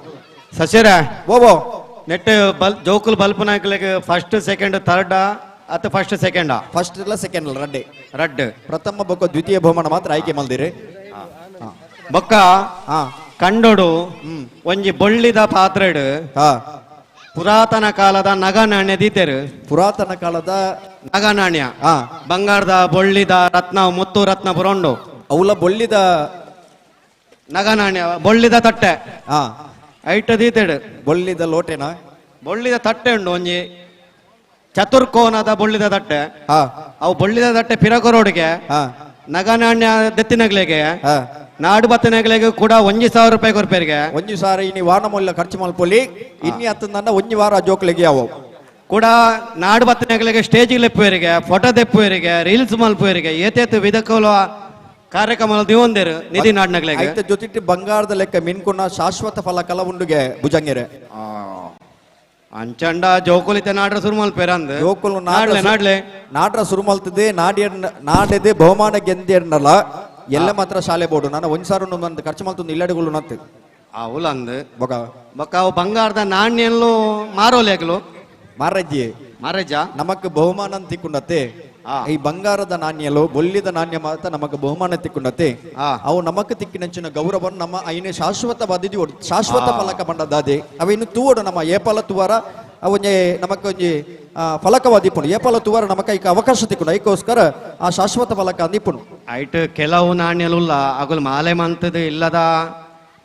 ಸಶಿರ ಓ ನೆಟ್ ಬಲ್ ಜೋಕುಲ್ ಬಲ್ಪನಾಕ್ಲೆಗ್ first second third ಅತ್ತ first second first ಇಲ್ಲ ಸೆಕೆಂಡ್ ಇಲ್ಲ ರಡ್ಡೆ ರಡ್ಡ್ ಪ್ರಥಮ ಬೊಕ್ಕ ದ್ವಿತೀಯ ಬಹುಮಾನ ಮಾತ್ರ ಆಯ್ಕೆ ಮಲ್ದಿರಿ. ಬೊಕ್ಕ ಕಂಡೋಡು ಒಂಜಿ ಬೊಳ್ಳಿದ ಪಾತ್ರೆಡ್ ಪುರಾತನ ಕಾಲದ ನಗ ನಾಣ್ಯ ದೀತೆರು. ಪುರಾತನ ಕಾಲದ ನಗ ನಾಣ್ಯ ಬಂಗಾರದ ಬೊಳ್ಳಿದ ರತ್ನ ಮುತ್ತು ರತ್ನ ಪುರೊಂಡು ಅವಲ ಬೊಳ್ಳಿದ ನಗ ನಾಣ್ಯ ಬೊಳ್ಳಿದ ತಟ್ಟೆ ಐಟ ದೀತೆಡು. ಬೊಳ್ಳಿದ ಲೋಟೆನ ಬೊಳ್ಳಿದ ತಟ್ಟೆ ಉಂಡು ಒಂಜಿ ಚತುರ್ಕೋನದ ಬೊಳ್ಳಿದ ತಟ್ಟೆ. ಅವು ಬೊಳ್ಳಿದ ತಟ್ಟೆ ಪಿರಕೊರೋಡಿಗೆ ನಗನಾಣ್ಯ ದೆತ್ತಿನಗಳಿಗೆ ನಾಡು ಬತ್ತಿನಗಳಿಗೆ ಕೂಡ 1000 ರೂಪಾಯಿ ಕೊರ್ಪೇರಿಗೆ. 1000 ಇನಿ ವಾರ ಮೂಲ್ಯ ಖರ್ಚು ಮಲ್ಪೊಲಿ ಇನ್ನಿ ಹತ್ತಂದ ಒಂಜಿ ವಾರ ಜೋಕ್ಲೆಗೆ ಯಾವ ಕೂಡ ನಾಡು ಬತ್ತಿನಗಳಿಗೆ ಸ್ಟೇಜ್ ಲೆಪ್ಪುವರಿಗೆ ಫೋಟೋ ದೆಪ್ಪುವರಿಗೆ ರೀಲ್ಸ್ ಮಲ್ಪುವರಿಗೆ ಏತೇತು ವಿಧಕ್ಕಲ ಕಾರ್ಯಕ್ರಮ ದಿವಂದೇರು ನಿಧಿ ನಾಡಿನಗಳಿಗೆ. ಐತ ಜೊತೆ ಬಂಗಾರದ ಲೆಕ್ಕ ಮಿನ್ಕುನ ಶಾಶ್ವತ ಫಲ ಕಲ ಉಂಡುಗೆ ಭುಜಂಗೆರೆ. ಅಂಚಂಡ ಜೋಕುಲಿತ ನಾಡ್ರ ಸುರುಮಲ್ ಪೇರಂದ್ ಜೋಕುಲು ನಾಡ್ಲೆ ನಾಡ್ಲೆ ನಾಡ್ರ ಸುರುಮಲ್ತದೆ ನಾಡಿಯ ನಾಡೆದೆ ಬಹುಮಾನ ಗೆಂದಿಯರ್ನಲ್ಲ ಎಲ್ಲ ಮಾತ್ರ ಶಾಲೆ ಬೋರ್ಡು ನಾನು 1000 ಒಂದು ಖರ್ಚು ಮಲ್ತೊಂದು ಇಲ್ಲಡೆಗಳು ನತ್ತು ಅವಲ ಅಂದ್ ಬೊಕ ಬೊಕ ಅವು ಬಂಗಾರದ ನಾಣ್ಯಲ್ಲೂ ಮಾರೋಲೆಗ್ಲು ಮಾರಜ್ಜಿ ಮಾರಜ್ಜ ನಮಕ್ ಬಹುಮಾನ ತಿಕ್ಕೊಂಡತ್ತೆ ಈ ಬಂಗಾರದ ನಾಣ್ಯಲು ಬೊಲ್ಲಿದ ನಾಣ್ಯ ಮಾತ್ರ ನಮಕ್ ಬಹುಮಾನ ತಿಕ್ಕೊಂಡತ್ತೆ. ಅವು ನಮಕ್ ತಿಕ್ಕಿನಂಚಿನ ಗೌರವ ನಮ್ಮ ಐನೆ ಶಾಶ್ವತವಾದಿದ್ದು ಶಾಶ್ವತ ಫಲಕ ಬಂಡದಾದೆ ಅವೇನು ತೂವಡು ನಮ್ಮ ಏಪಾಲ ತುವಾರ ಅವೊಂಜೆ ನಮಕ್ ಒಂಜಿ ಫಲಕವಾದಿಪ್ಪುನು ಏಪಾಲ ತುವಾರ ನಮಕ ಐಕ ಅವಕಾಶ ತಿಕ್ಕೊಂಡು ಐಕೋಸ್ಕರ ಆ ಶಾಶ್ವತ ಫಲಕ ಅಂದಿಪ್ಪುನು. ಐಟ್ ಕೆಲವು ನಾಣ್ಯಲುಲ್ಲ ಅಗುಲ್ ಮಾಲೆ ಮಂತದ ಇಲ್ಲದ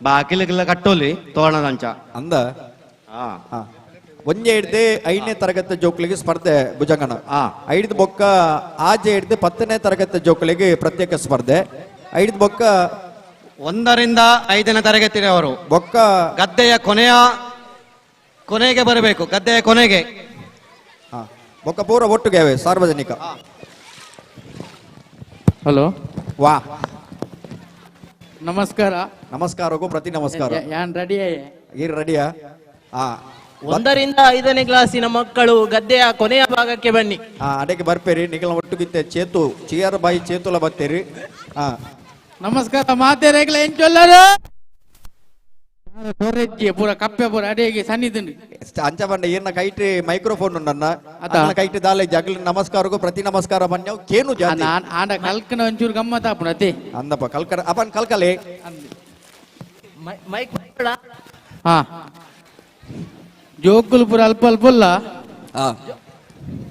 ಬಾಕಿಲಿಗೆಲ್ಲ ಕಟ್ಟೋಲಿ ತೋರಣದಂಚ ಅಂದ ಒಂಜೆ ಹಿಡ್ದು 5ನೇ ತರಗತಿ ಜೋಕ್ಲಿಗೆ ಸ್ಪರ್ಧೆ ಭುಜಂಗನ, ಐದು ಬೊಕ್ಕ ಆಜೆ ಹಿಡ್ದು 10ನೇ ತರಗತಿ ಜೋಕ್ಲಿಗೆ ಪ್ರತ್ಯೇಕ ಸ್ಪರ್ಧೆ, ಐದು ಬೊಕ್ಕ 1ರಿಂದ 5ನೇ ತರಗತಿಯವರು ಬೊಕ್ಕ ಗದ್ದೆಯ ಕೊನೆಗೆ ಬರಬೇಕು, ಗದ್ದೆಯ ಕೊನೆಗೆ ಬೊಕ್ಕ ಪೂರ ಒಟ್ಟುಗೆ ಸಾರ್ವಜನಿಕ. ಹಲೋ ವಾ ನಮಸ್ಕಾರ. ನಮಸ್ಕಾರಕ್ಕೂ ಪ್ರತಿ ನಮಸ್ಕಾರ. ಯಾನ್ ರೆಡಿ ಈ ರೆಡಿಯಾ? 1ರಿಂದ 5ನೇ ಕ್ಲಾಸಿನ ಮಕ್ಕಳು ಗದ್ದೆಯ ಕೊನೆಯ ಭಾಗಕ್ಕೆ ಬನ್ನಿ. ಅಡಕ್ಕೆ ಬರ್ಪೇರಿ ನಿಗಲ ಒಟ್ಟುಗಿತ್ತೆ ಚೇತು ಚಿಯರ್ ಬಾಯಿ ಚೇತುಲ ಬತ್ತೇರಿ. ನಮಸ್ಕಾರ ಮಾತೇರೆಗ್ಲ ಎಂಚೊಲ್ಲರು. ಕೊರೆಜ್ಜೆ ಪೂರ ಕಪ್ಪೆ ಪೂರ ಅಡೇಗೆ ಸನ್ನಿಧಿ ಅಂಚ ಬಂಡ ಏನ ಕೈಟ್ ಮೈಕ್ರೋಫೋನ್ ಉಂಡನ್ನ ಅನ್ನ ಕೈಟ್ ದಾಲೆ ಜಗಲ್ ನಮಸ್ಕಾರಕ್ಕೂ ಪ್ರತಿ ನಮಸ್ಕಾರ ಬನ್ಯಾವ್ ಕೇನು ಜಾತಿ ಆಂಡ ಕಲ್ಕನ ಒಂಚೂರು ಗಮ್ಮತ್ ಆಪುಣ ಅದೇ ಅಂದಪ್ಪ ಕಲ್ಕಡ ಅಪನ್ ಕಲ್ಕಲೆ ಮೈಕ್ ಹಾ ಜೋಕುಲು ಪೂರ ಅಲ್ಪ ಅಲ್ಪಲ್ಲ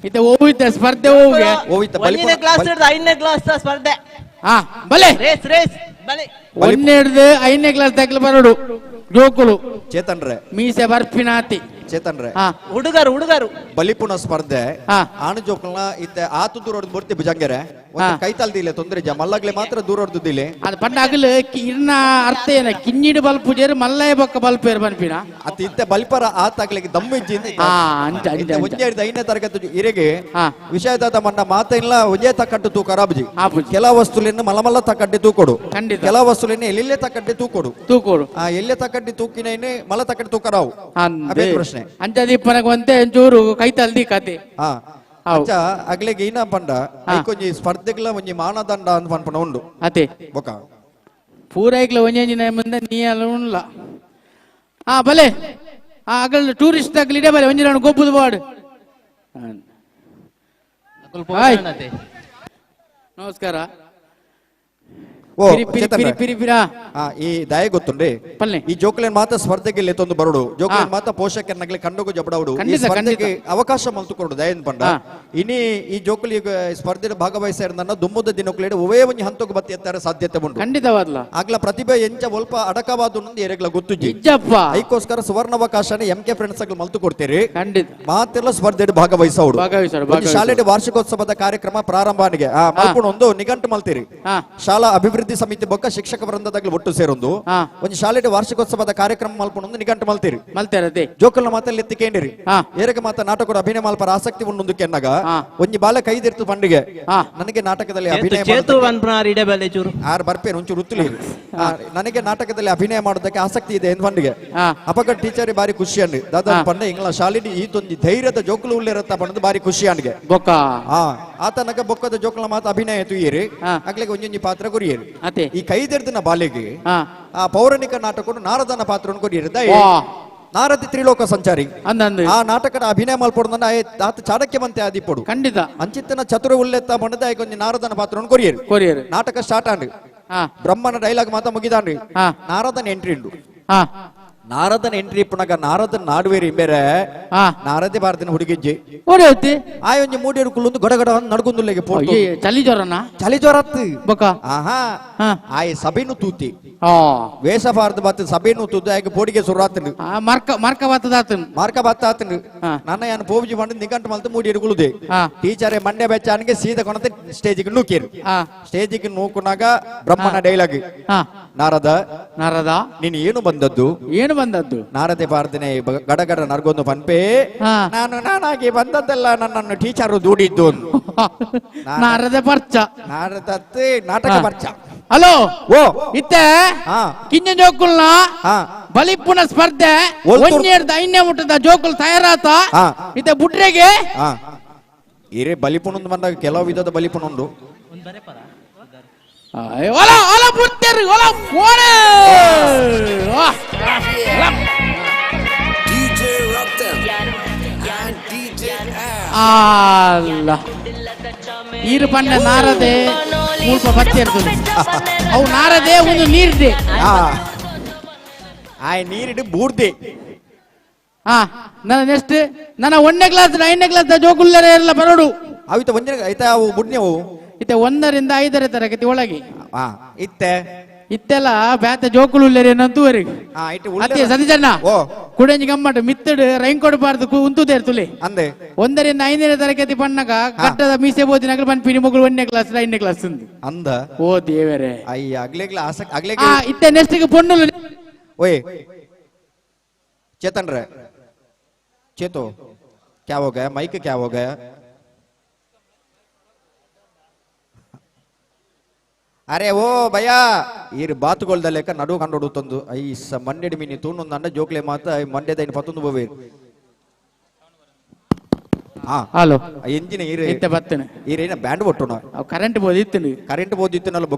ಇತ್ತೆ ಹೋಗಿದ್ದ ಸ್ಪರ್ಧೆ ಹೋಗಿ ಒಂದನೇ ಕ್ಲಾಸ್ ಹಿಡ್ದು ಐದನೇ ಕ್ಲಾಸ್ ಸ್ಪರ್ಧೆ. ಹಾ ಬಲೆ ರೇಸ್ ರೇಸ್ ಬಲೆ. ಒಂದನೇ ಹಿಡ್ದು ಐದನೇ ಕ್ಲಾಸ್ ತಗ್ಲು ಬರೋಡು ಜೋಕುಲು. ಚೇತನ್ ರೇ ಮೀಸೆ ಬರ್ಪಿನಾತಿ ಚೇತನ್ ರೇ ಹುಡುಗರು ಹುಡುಗರು ಬಲಿಪುಣ ಸ್ಪರ್ಧೆ ಆಣು ಜೋಕುಲ್ನ ಇತ್ತೆ ಆತು ದೂರ ಬರ್ತಿ ಭುಜಂಗೆರೆ ಕೈತಾಲ್ದಿಲ್ಲ ತೊಂದರೆ ಜ ಮಲ್ಲಗ್ಲೆ ಮಾತ್ರ ದೂರ ಹೊಡೆದಿಲ್ಲ. ಅದು ಪಂಡ ಅಗಲು ಇನ್ನ ಅರ್ಥ ಏನ ಕಿನ್ನಿಡು ಬಲ್ಪುಜೇರು ಮಲ್ಲಯ ಬೊಕ್ಕ ಬಲ್ಪೇರು ಬನ್ಪಿನ ಅತ್ತ ಇತ್ತೆ ಬಲ್ಪರ ಆತಾಗ್ಲಿಕ್ಕೆ ದಮ್ಮು ಇಜ್ಜಿ ಅಂಚ ಅಂಚ ಒಂಜೆ ಹಿಡ್ದು ಐದನೇ ತರಗತಿ ಇರೆಗೆ ವಿಷಯದಾದ ಮಣ್ಣ ಮಾತ ಇಲ್ಲ ಒಂಜೇ ತಕ್ಕಟ್ಟು ತೂಕ ರಾಬುಜಿ. ಕೆಲ ವಸ್ತುಲಿನ ಮಲಮಲ್ಲ ತಕ್ಕಡ್ಡಿ ತೂಕೊಡು, ಕೆಲ ವಸ್ತುಲಿನ ಎಲ್ಲೆಲ್ಲೇ ತಕ್ಕಡ್ಡಿ ತೂಕೊಡು ತೂಕೊಡು. ಆ ಎಲ್ಲೇ ತಕ್ಕಡ್ಡಿ ತೂಕಿನ ಮಲ ತಕ್ಕಡ್ಡಿ ತೂಕರಾವು ಅದೇ ಪ್ರಶ್ನೆ. ಅಂಚದೀಪನಗೊಂತೆ ಒಂಚೂರು ಕೈತಲ್ದಿ ಕತೆ. ಅಂಚ ಅಗ್ಲೆಗೆ ಏನ ಪಂಡ ಐಕೊಂಜಿ ಸ್ಪರ್ಧೆಗಳ ಒಂಜಿ ಮಾನದಂಡ ಅಂತ ಪನ್ಪಣ ಉಂಡು ಅತೆ ಬೊಕ ಪೂರೈಕ್ಲ ಒಂಜಿ ಮುಂದೆ ನೀ ಅಲ್ಲ ಉಂಡ್ಲ. ಹಾ ಬಲೆ ಆ ಅಗಲ್ ಟೂರಿಸ್ಟ್ ಅಗಲ್ ಇಡೆ ಬಲೆ ಒಂಜಿ ರೌಂಡ್ ಗೊಬ್ಬುದು ಬಾಡು. ಹಾಯ್ ನಮಸ್ಕಾರ. ಈ ದಯ ಗೊತ್ತುಂಡ್ರಿ ಈ ಜೋಕ್ಲೇನ್ ಮಾತ ಸ್ಪರ್ಧೆಗೆ ಲೆತ್ತೊಂದು ಬರೋಡು ಜೋಕ್ಲೇನ್ ಮಾತ ಪೋಷಕರನ್ನಗ್ಲೆ ಕಂಡೋಗು ಜಬಡಾవుಡು ಈ ಸ್ಪರ್ಧೆಗೆ ಅವಕಾಶ ಮಲ್ತುಕೊಡು ದಯನ್ ಪಂಡ. ಇನಿ ಈ ಜೋಕುಲಿ ಸ್ಪರ್ಧೆ ಭಾಗವಹಿಸಿದ ದುಮ್ಮದ ದಿನಕ್ಲೇಡು ಒವೇ ಒಂಜಿ ಹಂತಕ್ಕೆ ಬತ್ತಿ ಎತ್ತಾರೆ ಸಾಧ್ಯತೆ ಉಂಟು. ಖಂಡಿತವಾದ್ಲ ಆಗ್ಲ ಪ್ರತಿಭೆ ಎಂಚ ಒಲ್ಪ ಅಡಕವಾದ ಎರೆಗ್ಲ ಗೊತ್ತುಜಿ. ಐಕೋಸ್ಕರ ಸುವರ್ಣಾವಕಾಶನ M K friends ಅಗ್ಲ ಮಲ್ತು ಕೊಡ್ತೀರಿ. ಖಂಡಿತ ಮಾತೆಲ್ಲ ಸ್ಪರ್ಧೆ ಭಾಗವಹಿಸೋಡು. ಶಾಲೆ ವಾರ್ಷಿಕೋತ್ಸವದ ಕಾರ್ಯಕ್ರಮ ಪ್ರಾರಂಭನಿಗೆ ಮಲ್ಪುಣ ಒಂದು ನಿಘಂಟು ಮಲ್ತೀರಿ. ಶಾಲಾ ಅಭಿವೃದ್ಧಿ ಸಮಿತಿ ಬೊಕ್ಕ ಶಿಕ್ಷಕ ವೃಂದದಾಗಲಿ ಒಟ್ಟು ಸೇರೊಂದು ಒಂದು ಶಾಲೆ ವಾರ್ಷಿಕೋತ್ಸವದ ಕಾರ್ಯಕ್ರಮ ಮಲ್ಪೊಂದು ನಿಘಂಟು ಮಲ್ತೀರಿ. ಜೋಕಲ್ನ ಮಾತಲ್ಲಿ ಎತ್ತಿಕೇಂಡಿರಿ ಏರಗ ಮಾತ ನಾಟಕದ ಅಭಿನಯ ಮಲ್ಪರ ಆಸಕ್ತಿ ಉಂಡು ಕೆನ್ನಾಗ ಒಂಜಿ ಬಾಲ ಕೈದಿರ್ತು ಪಂಡಿಗೆ ನನಗೆ ನಾಟಕದಲ್ಲಿ ಅಭಿನಯ ಆರ್ ಬರ್ಪೇನು ಒಂಚೂರು ಉತ್ತಲಿ ನನಗೆ ನಾಟಕದಲ್ಲಿ ಅಭಿನಯ ಮಾಡೋದಕ್ಕೆ ಆಸಕ್ತಿ ಇದೆ ಎಂದು ಪಂಡಿಗೆ ಅಪಗ ಟೀಚರ್ ಬಾರಿ ಖುಷಿ ಅನ್ರಿ ದಾದಾ ಪಂಡ ಇಂಗ್ಲ ಶಾಲೆ ಈ ತೊಂದಿ ಧೈರ್ಯದ ಜೋಕುಲು ಉಳ್ಳಿರತ್ತ ಪಂಡದು ಬಾರಿ ಖುಷಿ ಅನ್ಗೆ ಬೊಕ್ಕ ಆತನಗ ಬೊಕ್ಕದ ಜೋಕುಲ ಮಾತ ಅಭಿನಯ ತುಯ್ಯಿರಿ ಅಗ್ಲಿಗೆ ಒಂಜೊಂಜಿ ಪಾತ್ರ ಕೊರಿಯರಿ. ಈ ಕೈದೆರ್ದಿನ ಬಾಲೆಗೆ ಆ ಪೌರಾಣಿಕ ನಾಟಕ ನಾರದನ ಪಾತ್ರವನ್ನು ಕೊರಿಯರಿ. ನಾರದಿ ತ್ರಿಲೋಕ ಸಂಚಾರಿ ಆ ನಾಟಕದ ಅಭಿನಯ ಮಲ್ಪೊಡು ಆತ ಚಾಣಕ್ಯ ಮಂತೆ ಆದಿಪ್ಪಡು ಖಂಡಿತ ಅಂಚಿತ್ತನ ಚತುರ ಉಲ್ಲೆತ್ತ ಬಣ್ಣದ ಒಂಜಿ ನಾರದನ ಪಾತ್ರವನ್ನು ಕೊರಿಯರಿ. ಕೊರಿಯರಿ ನಾಟಕ ಸ್ಟಾರ್ಟ್ ಆಂಡ್ ಬ್ರಹ್ಮನ ಡೈಲಾಗ್ ಮಾತ ಮುಗಿದಾಂಡ್ರಿ ನಾರದನ ಎಂಟ್ರಿ ಉಂಡು. ನಾರದನ ಎಂಟ್ರಿ ಇಪ್ಪುನಗ ನಾರದನ ನಾಡುವೇರಿ ಬೇರೆ ನಾರದೆ ಭಾರತನ ಹುಡುಗಿಜ್ಜಿ ಆ ಒಂಜಿ ಮೂಡಿ ಕುಲ್ಲೊಂದು ಗಡಗಡ ನಡ್ಕೊಂದುಲ್ಲೆಗೆ ಚಳಿ ಜ್ವರನ ಚಳಿ ಜ್ವರ ಆಹಾ ಆಯ್ ಸಭೆನು ತೂತಿ ವೇಷ ಭಾರತ ಬಾತ್ ಸಭೆನು ತೂತು ಆಯ್ಕೆ ಪೋಡಿಗೆ ಸುರಾತನು ಮಾರ್ಕ ಮಾರ್ಕ ಬಾತದಾತನು ಮಾರ್ಕ ಬಾತಾತನು ನನ್ನ ಯಾನು ಪೋಬುಜಿ ಬಂದು ನಿಗಂಟು ಮಲ್ತು ಮೂಡಿ ಹಿಡ್ಕೊಳ್ಳುದೆ ಟೀಚರ್ ಮಂಡ್ಯ ಬೆಚ್ಚಾನಿಗೆ ಸೀದಾ ಕೊಣತೆ ಸ್ಟೇಜಿಗೆ ನೂಕಿರು. ಸ್ಟೇಜಿಗೆ ನೂಕುನಾಗ ಬ್ರಹ್ಮನ ಡೈಲಾಗ್ ನಾರದ ನಾರದ ನೀನು ಏನು ಬಂದದ್ದು ಏನು ಬಂದದ್ದು ನಾರದೆ ಭಾರತನೇ ಗಡಗಡ ನರ್ಗೊಂದು ಪನ್ಪೆ ನಾನು ನಾನಾಗಿ ಬಂದದ್ದೆಲ್ಲ ನನ್ನನ್ನು ಟೀಚರ್ ದೂಡಿದ್ದು ನಾರದ ಪರ್ಚ ನಾರದ ನಾಟಕ ಪರ್ಚ. ಹಲೋ ಓ ಇತ್ತೆ ಕಿಂಜ ಜೋಕುಲ್ನ ಬಲಿಪುಣ ಸ್ಪರ್ಧೆ ಒಂಜೇರ್ದ ಐನೇ ಮುಟ್ಟದ ಜೋಕುಲ್ ತಯಾರಾತ ಇತ್ತೆ ಬುಡ್ರೆಗೆ ಇರೇ ಬಲಿಪುಣ ಬಂದಾಗ ಕೆಲವು ವಿಧದ ಬಲಿಪುಣ ಉಂಡು. ಅಲ್ಲ ಈರು ಪಂಡ ನಾರದೆ ಮೂಲ್ಪ ಬತ್ತಿ ಇರ್ತದೆ ಅವು ನಾರದೆ ಒಂದು ನೀರ್ದೆ ಆಯ್ ನೀರಿಡು ಬೂರ್ದೆ. ಹಾ ನನ್ನ ನೆಕ್ಸ್ಟ್ ನನ್ನ ಒಂದನೇ ಕ್ಲಾಸ್ ಐದನೇ ಕ್ಲಾಸ್ ಜೋಕುಲ್ಲರೆ ಎಲ್ಲ ಬರೋಡು ಅವಿತ ಒಂದನೇ ಐತಾ ಅವು ಬುಡ್ನೆವು ಇತ್ತೆ 1ರಿಂದ 5ರ ತರಗತಿ ಒಳಗೆ ಇತ್ತೆ ಇತ್ತೆಲ್ಲ ಬ್ಯಾತ ಜೋಕುಲು ಉಲ್ಲೇರಿ ಅತ್ತೆ ಸತೀಶಣ್ಣ ಕುಡಂಜಿ ಗಮ್ಮಟ ಮಿತ್ತಡು ರೈನ್ ಕೊಡಬಾರ್ದು ಉಂತುದೇರ್ ತುಲೆ ಅಂದೆ 1ರಿಂದ 5ನೇ ತರಗತಿ ಪಣ್ಣಗ ಕಟ್ಟದ ಮೀಸೆ ಬೋದಿನಾಗಲು ಪನ್ಪಿನಿ ಮಗಳು 1ನೇ ಕ್ಲಾಸ್ 5ನೇ ಕ್ಲಾಸ್ ಅಂದ ಓ ದೇವರೇ ಅಯ್ಯ ಅಗ್ಲೇಗ್ಲ ಆಸಕ್ತಿ ಅಗ್ಲೇಗ್ಲ ಇತ್ತೆ ನೆಕ್ಸ್ಟ್ ಪೊಣ್ಣುಲು ಓಯ್ चेतन रे चेतो क्या हो गया माइक क्या हो गया ಅರೆ ಓ ಭಯ ಈರು ಬಾತುಗೊಳ್ದ ಲೆಕ್ಕ ನಡುವು ಕಂಡೋಡು ತಂದು ಐಸ ಮಂಡೆಡ್ ಮೀನಿ ತೂನೊಂದು ಜೋಕ್ಲೆ ಮಾತ ಮಂಡ್ಯದ ಇನ್ನು ಪತ್ತೊಂದು ಬೋವೇರು. ಹಲೋ ಎಂಜಿನ ಈರು ಇತ್ತೆ ಬತ್ತನೆ ಈರೇನ ಬ್ಯಾಂಡ್ ಒಟ್ಟುನ ಕರೆಂಟ್ ಬೋದಿತ್ತು ಕರೆಂಟ್ ಬೋದಿತ್ತು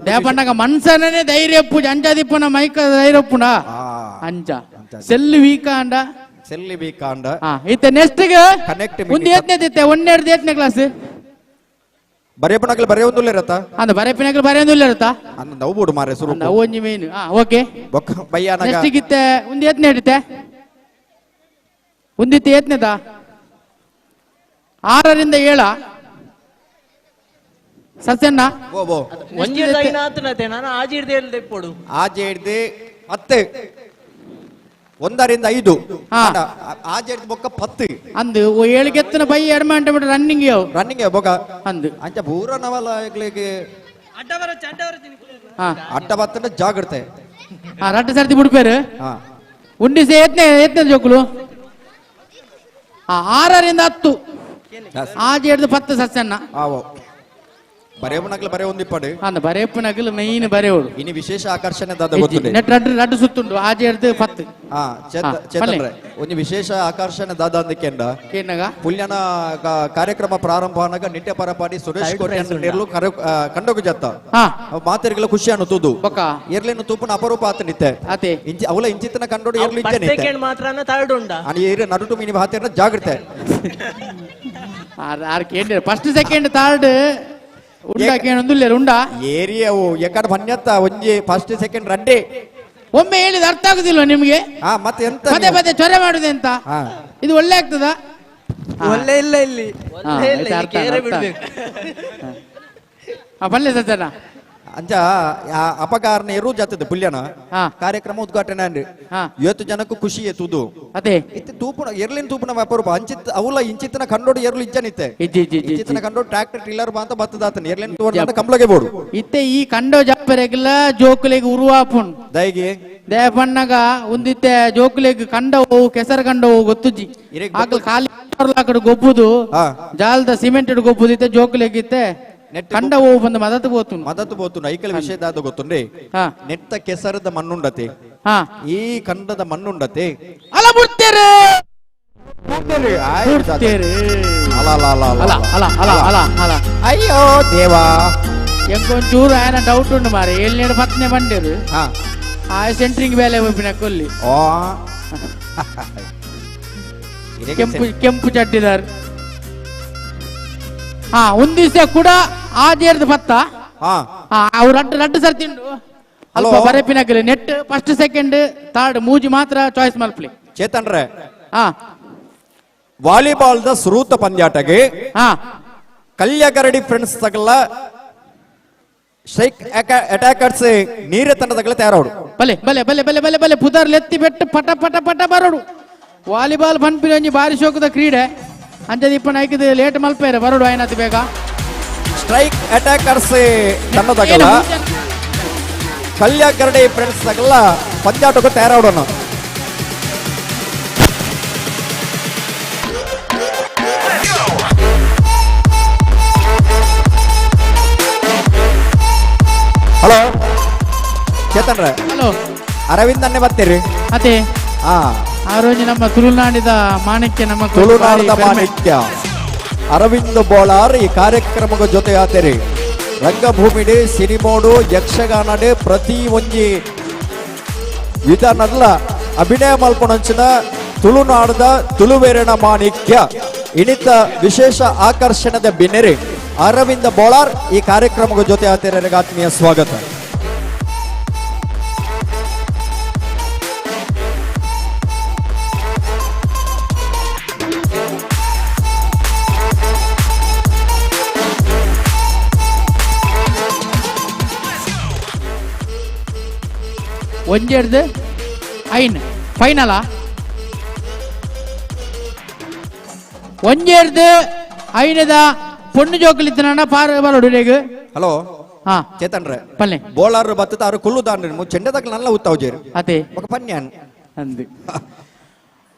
ಪಂಡಗ ಮನ್ಸನೇ ಧೈರ್ಯ ಪೂಜೆ ಅಂಜಾದಿಪ್ಪನ ಮೈಕ ಧೈರ್ಯ ಪುಣ ಅಂಜ Cell weak ಅಂಡ ಸೆಲ್ ವೀಕ್ ಅಂಡ ಇತ್ತೆ ನೆಕ್ಸ್ಟ್ ಕನೆಕ್ಟ್ ಒಂದು ಏತ್ನೇ ಒಂದೆರಡು ಏತ್ನೇ ಕ್ಲಾಸ್ ಬರೆಯಪನಗಲ್ ಬರೆಯೊಂದುಲ್ಲ ಇರತ್ತ ಅಂದ ಬರೆಯಪನಗಲ್ ಬರೆಯೊಂದುಲ್ಲ ಇರತ್ತ ಅಂದ ನಾವು ಬೋಡು ಮಾರೆ ಸುರು ಅಂದ ಒಂಜಿ ಮೇನ್ ಹಾ ಓಕೆ ಬೊಕ್ಕ ಬಯ್ಯಾನಗ ನೆಕ್ಸ್ಟ್ ಇತ್ತೆ ಒಂದು ಏತ್ನೇ ಹಿಡಿತೆ ಒಂದಿತ್ತೆ ಏತ್ನೇದ 6 ರಿಂದ 7 ಸಸ್ಯನ್ನ ನಾನು ಆಜಿಡ್ದೆ ಹೇಳ್ದೆ ಪೋಡು ಆಜೆ 10 1 ರಿಂದ 5 ಆಜೆ ಬೊಕ್ಕ 10 ಅಂದು 7 ಗೆತ್ತನ ಬೈ 2 ಗಂಟೆ ಬಿಟ್ಟು ರನ್ನಿಂಗ್ ಯಾವ ರನ್ನಿಂಗ್ ಬೊಕ್ಕ ಅಂದು ಅಂಚ ಪೂರ ನವಲ ಅಡ್ಡ ಬತ್ತನ ಜಾಗ್ರತೆ ರಡ್ಡ ಸರ್ತಿ ಬಿಡ್ಪೇರು ಉಂಡಿಸೆ ಏತ್ನೆ ಏತ್ನೆ ಜೋಕುಲು 6 ರಿಂದ 10 ಆಜೆ ಹಿಡಿದು 10 ಸಸ್ಯನ್ನ ಬರೆಯಪನಗಲ್ ಬರೆ ಒಂದಿಪ್ಪಡು ಅಂದ ಬರೆಯಪ್ಪನಗಲ್ ಮೈನ್ ಬರೆಯೋಡು ಇನಿ ವಿಶೇಷ ಆಕರ್ಷಣೆ ದಾದ ಗೊತ್ತುಂಡೆ ನೆಟ್ ರಡ್ಡು ರಡ್ಡು ಸುತ್ತುಂಡು ಆಜೆ ಹಿಡಿದು 10 ಹಾ ಚೇತನ್ರೆ ಒಂಜಿ ವಿಶೇಷ ಆಕರ್ಷಣೆ ದಾದ ಅಂದಕೆಂಡ ಕೇನಗ ಪುಲ್ಯನ ಕಾರ್ಯಕ್ರಮ ಪ್ರಾರಂಭ ಆನಗ ನಿಟ್ಟೆ ಪರಪಾಡಿ ಸುರೇಶ್ ಕೋಟೆ ನೆರ್ಲು ಕಂಡೋಗು ಜತ್ತ ಮಾತೆರ್ಗೆಲ್ಲ ಖುಷಿ ಅನ್ನು ತೂದು ಎರ್ಲೇನು ತೂಪುನ ಅಪರೂಪ ಆತ ನಿತ್ತೆ ಅತೆ ಇಂಚಿ ಅವಲ ಇಂಚಿತನ ಕಂಡೋಡು ಎರ್ಲು ಇಂಚೆ ನಿತ್ತೆ ಸೆಕೆಂಡ್ ಮಾತ್ರ ಥರ್ಡ್ ಉಂಡ ಅನಿ ಏರೆ ನಡುಟು ಮಿನಿ ಭಾತೆರ್ನ ಜಾಗ್ರತೆ ಆರ್ ಕೇಂದ್ರ first second third ಉಂಡಾ ಕೇಳೊಂದುಲ್ಲೇರು ಉಂಡಾ ಏರಿಯಾವು ಎಕಡ ಬನ್ಯತ್ತ ಒಂಜಿ ಫಸ್ಟ್ ಸೆಕೆಂಡ್ ರಡ್ಡೆ ಒಮ್ಮೆ ಹೇಳಿದ ಅರ್ಥ ಆಗುದಿಲ್ವ ನಿಮ್ಗೆ ಮತ್ತೆ ಎಂತ ಪದೇ ಪದೇ ಚೊರೆ ಮಾಡುದೆ ಅಂತ ಇದು ಒಳ್ಳೆ ಆಗ್ತದಾ ಒಳ್ಳೆ ಇಲ್ಲ ಇಲ್ಲಿ ಬಲ್ಲೆ ಸಜ್ಜನ ಅಂಚ ಅಪಕಾರಣ ಇರು ಜಾತದ ಪುಲ್ಯನ ಕಾರ್ಯಕ್ರಮ ಉದ್ಘಾಟನೆ ಅಂದ್ರೆ ಇವತ್ತು ಜನಕ್ಕೂ ಖುಷಿ ಎತ್ತುದು ಅದೇ ಇತ್ತೆ ತೂಪುನ ಎರ್ಲಿನ ತೂಪುನ ವ್ಯಾಪಾರ ಅಂಚಿತ್ ಅವಲ ಇಂಚಿತನ ಕಂಡೋಡು ಎರ್ಲು ಇಂಚನಿತ್ತೆ ಇಂಚಿತನ ಕಂಡೋಡು ಟ್ರಾಕ್ಟರ್ ಟಿಲ್ಲರ್ ಬಾ ಅಂತ ಬತ್ತದಾತನ ಎರ್ಲಿನ ತೂಪುನ ಕಂಬ್ಲಗೆ ಬೋಡು ಇತ್ತೆ ಈ ಕಂಡೋ ಜಾಪರೆಗೆಲ್ಲ ಜೋಕುಲೆಗ್ ಉರುವಾಪುನ್ ದಯಗೆ ದೇಪಣ್ಣಗ ಒಂದಿತ್ತೆ ಜೋಕುಲೆಗ್ ಕಂಡವು ಕೆಸರು ಕಂಡವು ಗೊತ್ತುಜ್ಜಿ ಆಕಲ್ ಖಾಲಿ ಕಡೆ ಗೊಬ್ಬುದು ಜಾಲದ ಸಿಮೆಂಟ್ ಗೊಬ್ಬುದು ಇತ್ತೆ ಜೋಕುಲೆಗ್ ಇತ್ತೆ ಕಂಡ ಬಂದು ಮದತ್ ಬೋತು ಮದತ್ ಬೋತು ಐಕಲ್ ವಿಷಯ ದಾದ ಗೊತ್ತುಂಡೆ ನೆಟ್ಟ ಕೆಸರದ ಮಣ್ಣುಂಡತೆ ಈ ಕಂಡದ ಮಣ್ಣುಂಡತೆ ಅಲ ಬುಡ್ತೇರೆ ಅಲ ಅಲ ಅಲ ಅಲ ಅಲ ಅಲ ಅಲ ಅಲ ಅಯ್ಯೋ ದೇವಾ ಎಂಕೊಂಚೂರು ಆಯನ ಡೌಟ್ ಉಂಡು ಮಾರೆ ಏಳ್ನೇಡು ಪತ್ತನೇ ಬಂಡೇರು ಆ ಸೆಂಟ್ರಿಂಗ್ ಬೇಲೆ ಒಪ್ಪಿನ ಕೊಲ್ಲಿ ಕೆಂಪು ಕೆಂಪು ಚಡ್ಡಿದಾರ್ ಹಾ ಒಂದ್ ದಿವಸ ಕೂಡ ಆ ಜೇರ್ದ ಭತ್ತ ಅವ್ರು ರಡ್ಡು ರಡ್ಡು ಸರ್ ತಿಂಡು ಅಲ್ಪ ಬರೆಪಿನಾಗಲಿ net first second third ಮೂಜಿ ಮಾತ್ರ ಚಾಯ್ಸ್ ಮಲ್ಪಲಿ ಚೇತನ್ ರೇ ವಾಲಿಬಾಲ್ the ಸುರೂತ ಪಂದ್ಯಾಟಗೆ ಕಲ್ಯಗರಡಿ ಫ್ರೆಂಡ್ಸ್ ತಗಲ ಶೈಕ್ ಅಟ್ಯಾಕರ್ಸ್ ನೀರ ತಂಡದಗಲ ತಯಾರೋಡು ಬಲೆ ಬಲೆ ಬಲೆ ಬಲೆ ಬಲೆ ಬಲೆ ಪುದರ್ ಲೆತ್ತಿ ಬೆಟ್ಟು ಪಟ ಪಟ ಪಟ ಬರೋಡು ವಾಲಿಬಾಲ್ ಪನ್ಪಿನ ಬಾರಿ ಶೋಕದ ಕ್ರೀಡೆ ಅಂಚದೀಪ ನಾಯ್ಕದ ಲೇಟ್ ಮಲ್ಪೇರೆ ಬರೋಡು ಆಯ್ನತ್ ಬೇಗ ಸ್ಟ್ರೈಕ್ ಅಟ್ಯಾಕರ್ಸ್ ತಂಡದಗಲ ಕಲ್ಯಗರಡಿ ಫ್ರೆಂಡ್ಸ್ ತಗಲ ಪಂದ್ಯಾಟಕ್ಕೆ ತಯಾರೋಡೋಣ. ಹಲೋ ಚೇತನ್ ರೇ ಹಲೋ ಅರವಿಂದ್ ಅನ್ನೇ ಬರ್ತೀರಿ ಅದೇ ಆ ರೋಜು ನಮ್ಮ ತುಳುನಾಡಿದ ಮಾಣಿಕ್ಯ, ನಮ್ಮ ತುಳುನಾಡಿದ ಮಾಣಿಕ್ಯ ಅರವಿಂದ್ ಬೋಳಾರ್ ಈ ಕಾರ್ಯಕ್ರಮದ ಜೊತೆ ಆತೇರಿ. ರಂಗಭೂಮಿಡೆ ಸಿನಿಮೋಡು ಯಕ್ಷಗಾನಡೆ ಪ್ರತಿ ಒಂಜಿ ವಿಧಾನದ ಅಭಿನಯ ಮಲ್ಪೊಣಂಚಿನ ತುಳುನಾಡದ ತುಳುವೇರಣ ಮಾಣಿಕ್ಯ ಇಣಿತ ವಿಶೇಷ ಆಕರ್ಷಣದ ಬಿನ್ನೆರೆ ಅರವಿಂದ ಬೋಳಾರ್ ಈ ಕಾರ್ಯಕ್ರಮದ ಜೊತೆ ಆತೇರಿಗೆ ಆತ್ಮೀಯ ಸ್ವಾಗತ. ಒಂಜೆಡ್ದು ಐನ್ ಫೈನಲ ಒಂಜೆಡ್ದು ಐನದ ಪೊಣ್ಣು ಜೋಕುಲಿತ್ತನ ಪಾರ ಬರೋಡು ರೇಗ್. ಹಲೋ ಹಾ ಚೇತನ್ ರೇ ಪಲ್ಲೆ ಬೋಳಾರ್ ಬತ್ತದ ಆರು ಕುಳ್ಳುದಾನ್ ಚೆಂಡದಾಗ ನಲ್ಲ ಉತ್ತಾವ್ಜೇರು ಅದೇ ಬೊಕ ಪನ್ಯಾನ್ ಅಂದು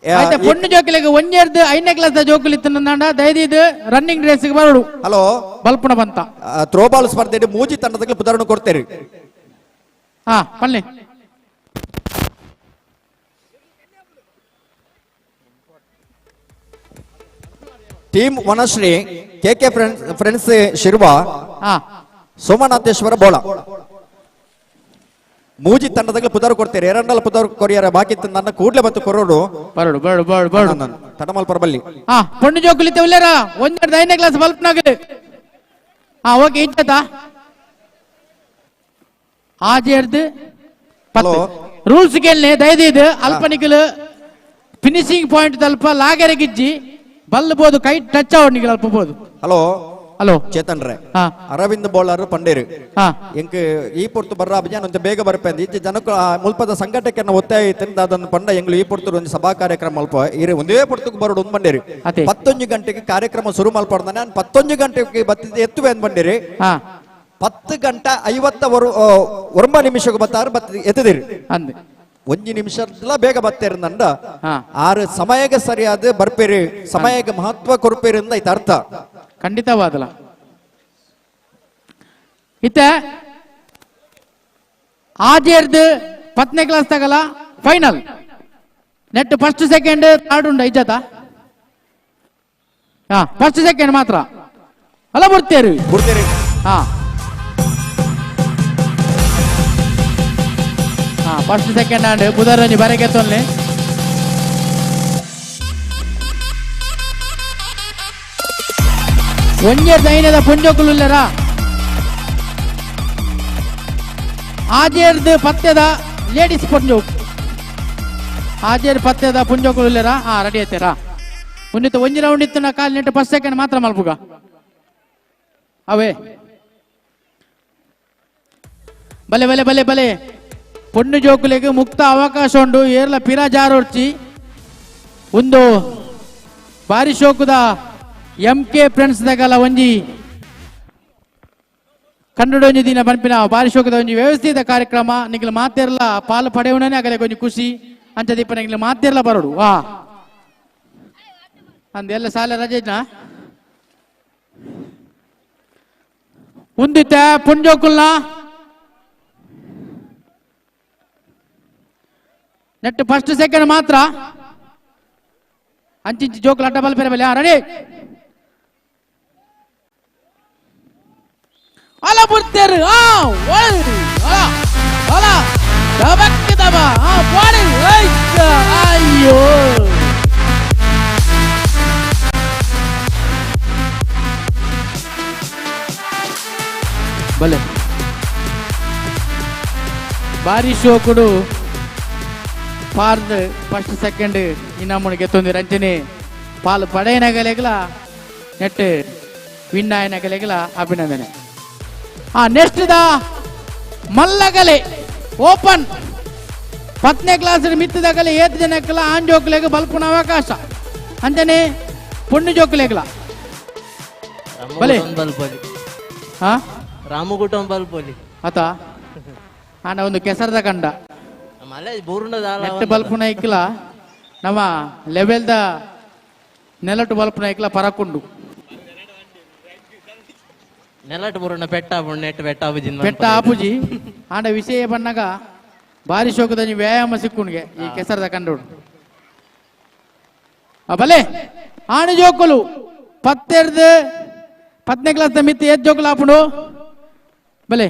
ಆಯ್ತಾ ಪೊಣ್ಣು ಜೋಕುಲಿಗೆ ಒಂಜೆಡ್ದು ಐದನೇ ಕ್ಲಾಸ್ ಜೋಕುಲಿತ್ತನ ದಯದಿದ್ದು ರನ್ನಿಂಗ್ ರೇಸ್ ಬರೋಡು. ಹಲೋ ಬಲ್ಪುಣ ಬಂತ ಥ್ರೋಬಾಲ್ ಸ್ಪರ್ಧೆ ಮೂಜಿ ತಂಡದಾಗ ಪುದಾರಣ ಕೊಡ್ತೇರಿ. ಹಾ ಪಲ್ಲೆ team Vanashree K K friends Shirva Somanatheshwara Bola. ಮೂಜಿ ತಂಡದಾಗ ಪುದಾರು ಕೊಡ್ತೀರಿ ಎರಡಲ್ಲ ಪುದಾರು ಕೊರಿಯರ ಬಾಕಿ ನನ್ನ ಕೂಡ್ಲೆ ಬತ್ತು ಕೊರೋಡು ಬರಡು ಬರಡು ಬರಡು ಬರಡು ತಡಮಲ್ ಪರಬಲ್ಲಿ ಹಾ ಪೊಣ್ಣು ಜೋಕುಲಿತ ಉಲ್ಲೇರ ಒಂದೆರಡು ಐದನೇ ಕ್ಲಾಸ್ ಬಲ್ಪ್ನಾಗ ಹಾ ಓಕೆ ಇಂಚತ ಆಜೇರ್ದು ರೂಲ್ಸ್ ಕೇಳನೆ ದಯದೀದು ಅಲ್ಪ ನಿಖಲ್ ಫಿನಿಶಿಂಗ್ ಪಾಯಿಂಟ್ ತಲ್ಪ ಲಾಗೆರೆ ಗಿಜ್ಜಿ ಬಲ್ಬೋದು ಕೈ ಟಚ್ ಅವ್ ನಿಖಲ್ ಅಲ್ಪ ಬೋದು. ಹಲೋ ಹಲೋ ಚೇತನ್ ರೇ ಅರವಿಂದ್ ಬೋಳಾರು ಪಂಡೇರು ಎಂಕ್ ಈ ಪೊರ್ತು ಬರ್ರ ಅಭಿಯಾನ ಒಂಚ ಬೇಗ ಬರ್ಪೇಂದು ಇಜ್ಜಿ ಜನಕ್ಕೆ ಮುಲ್ಪದ ಸಂಘಟಕರನ್ನ ಒತ್ತಾಯ ತಿಂದ ಅದನ್ನು ಪಂಡ ಎಂಗ್ಲು ಈ ಪೊರ್ತು ಒಂದು ಸಭಾ ಕಾರ್ಯಕ್ರಮ ಅಲ್ಪ ಇರು ಒಂದೇ ಪೊರ್ತುಗೆ ಬರೋಡು ಒಂದು ಬಂಡೇರಿ 11 ಗಂಟೆಗೆ ಕಾರ್ಯಕ್ರಮ ಶುರು ಮಲ್ಪಡ್ದಾನೆ ನಾನು 11 ಗಂಟೆಗೆ ಬತ್ತಿದ್ದೆ ಎತ್ತುವೆ ಅಂದ್ ಬಂಡೇರಿ 10 ಗಂಟೆ 50 ನಿಮಿಷಕ್ಕೆ ಬತ್ತಾರು ಬತ್ತ ಎತ್ತದಿರಿ ಅಂದೆ ಒಂಜಿ ನಿಮಿಷ ಬೇಗ ಬತ್ತೇರಿ ನಂದ ಆರು ಸಮಯಕ್ಕೆ ಸರಿಯಾದ ಬರ್ಪೇರಿ ಸಮಯಕ್ಕೆ ಮಹತ್ವ ಕೊರ್ಪೇರಿ ಅಂದ ಐತ ಅರ್ಥ ಖಂಡಿತವಾದಲ ಇತ್ತೆ ಆಜೇರ್ದು 10ನೇ class ತಗಲ final net first second third ಉಂಡ ಇಜ್ಜತ ಹಾ ಫಸ್ಟ್ ಸೆಕೆಂಡ್ ಮಾತ್ರ ಅಲ್ಲ ಬಿಡ್ತೇರಿ ಬಿಡ್ತೇರಿ ಹಾ ಹಾ first second and ಬುಧರಂಜಿ ಬರಕ್ಕೆ ತೊಲ್ಲೆ ಒಂಜೇ ದೈನದ ಪುಂಜೋಕುಲುಲ್ಲರ ಆಜೇರ್ದು ಪತ್ತೆದ ಲೇಡೀಸ್ ಪುಂಜೋಕ್ ಆಜೇರ್ ಪತ್ತೆದ ಪುಂಜೋಕುಲುಲ್ಲರ ಹಾ ರೆಡಿ ಐತೇರಾ ಒಂದಿತ್ತು ಒಂಜಿ ರೌಂಡ್ ಇತ್ತು ನಾ ಕಾಲು ನೆಟ್ಟು ಫಸ್ಟ್ ಸೆಕೆಂಡ್ ಮಾತ್ರ ಮಲ್ಪುಗ ಅವೇ ಬಲೆ ಬಲೆ ಬಲೆ ಬಲೆ ಪೊಣ್ಣು ಜೋಕುಲೆಗ್ ಮುಕ್ತ ಅವಕಾಶ ಉಂಡು ಏರ್ಲ ಪಿರ ಜಾರೋರ್ಚಿ ಒಂದು ಬಾರಿ ಶೋಕುದ M K friends ದಗಲ ಒಂಜಿ ಕನ್ನಡೊಂಜಿ ದಿನ ಪನ್ಪಿನ ಬಾರಿ ಶೋಕದ ಒಂಜಿ ವ್ಯವಸ್ಥಿತ ಕಾರ್ಯಕ್ರಮ ನಿಗ್ಲ ಮಾತೆರ್ಲ ಪಾಲು ಪಡೆಯುವನೇ ಆಗಲೆ ಕೊಂಚ ಖುಷಿ ಅಂಚ ದೀಪ ನಿಗ್ಲ ಮಾತೆರ್ಲ ಬರೋಡು ವಾ ಅಂದ ಎಲ್ಲ ಸಾಲ ರಜೆನಾ ಉಂದಿತ್ತ ಪುಂಜೋಕುಲ್ನ net first second ಮಾತ್ರ ಅಂಚಿಂಚಿ ಜೋಕುಲು ಅಡ್ಡ ಬಲ್ಪೆರೆ ಬಲೆ ರೆಡಿ ಅಲ ಬುರ್ತೇರು ಆ ಒಲ್ ಅಲ ಅಲ ದಬಕ್ ದಬ ಆ ಬಾಡಿ ಅಯ್ಯೋ ಬಲೆ ಬಾರಿ ಶೋಕುಡು ಪಾರ್ದ್ ಫಸ್ಟ್ ಸೆಕೆಂಡ್ ಇನ್ನಾಮುನು ಗೆತ್ತೊಂದು ರಂಜನೆ ಪಾಲು ಪಡೆಯನಗಲೆಗಲ ನೆಟ್ ವಿನ್ ಆಯನಗಲೆಗಲ ಅಭಿನಂದನೆ. ಆ ನೆಕ್ಸ್ಟ್ the ಮಲ್ಲಗಲೆ open 10ನೇ ಕ್ಲಾಸ್ ಮಿತ್ತದಗಲೆ ಏತ್ ಜನಕ್ಕಲ ಆನ್ ಜೋಕ್ಲೆಗ್ ಬಲ್ಪುನ ಅವಕಾಶ ಅಂಚನೆ ಪೊಣ್ಣು ಜೋಕ್ಲೆಗ್ಲ ಬಲೆ ಹಾ ರಾಮಗುಟಂ ಬಲ್ಪೊಲಿ ಆತ ಆಂಡ ಒಂದು ಕೆಸರದ ಕಂಡ ನೆಟ್ ಬಲ್ಪುನ ಇಕ್ಲ ನಮ್ಮ ಲೆವೆಲ್ದ ನೆಲಟು ಬಲ್ಪುನ ಇಕ್ಲ ಪರಕುಂಡು ನೆಲಟು ಬೂರ್ಣ ಪೆಟ್ಟ ನೆಟ್ ಬೆಟ್ಟ ಆಪುಜಿ ಪೆಟ್ಟ ಆಪುಜಿ ಆಂಡ ವಿಷಯ ಬಣ್ಣಗ ಬಾರಿ ಶೋಕದ ವ್ಯಾಯಾಮ ಸಿಕ್ಕುಣ್ಗೆ ಈ ಕೆಸರದ ಕಂಡೋಡು ಬಲೆ ಆಣು ಜೋಕುಲು ಪತ್ತೆರ್ದು 10ನೇ ಕ್ಲಾಸ್ ಮಿತ್ತಿ ಏತ್ ಜೋಕುಲು ಆಪುಂಡು ಬಲೆ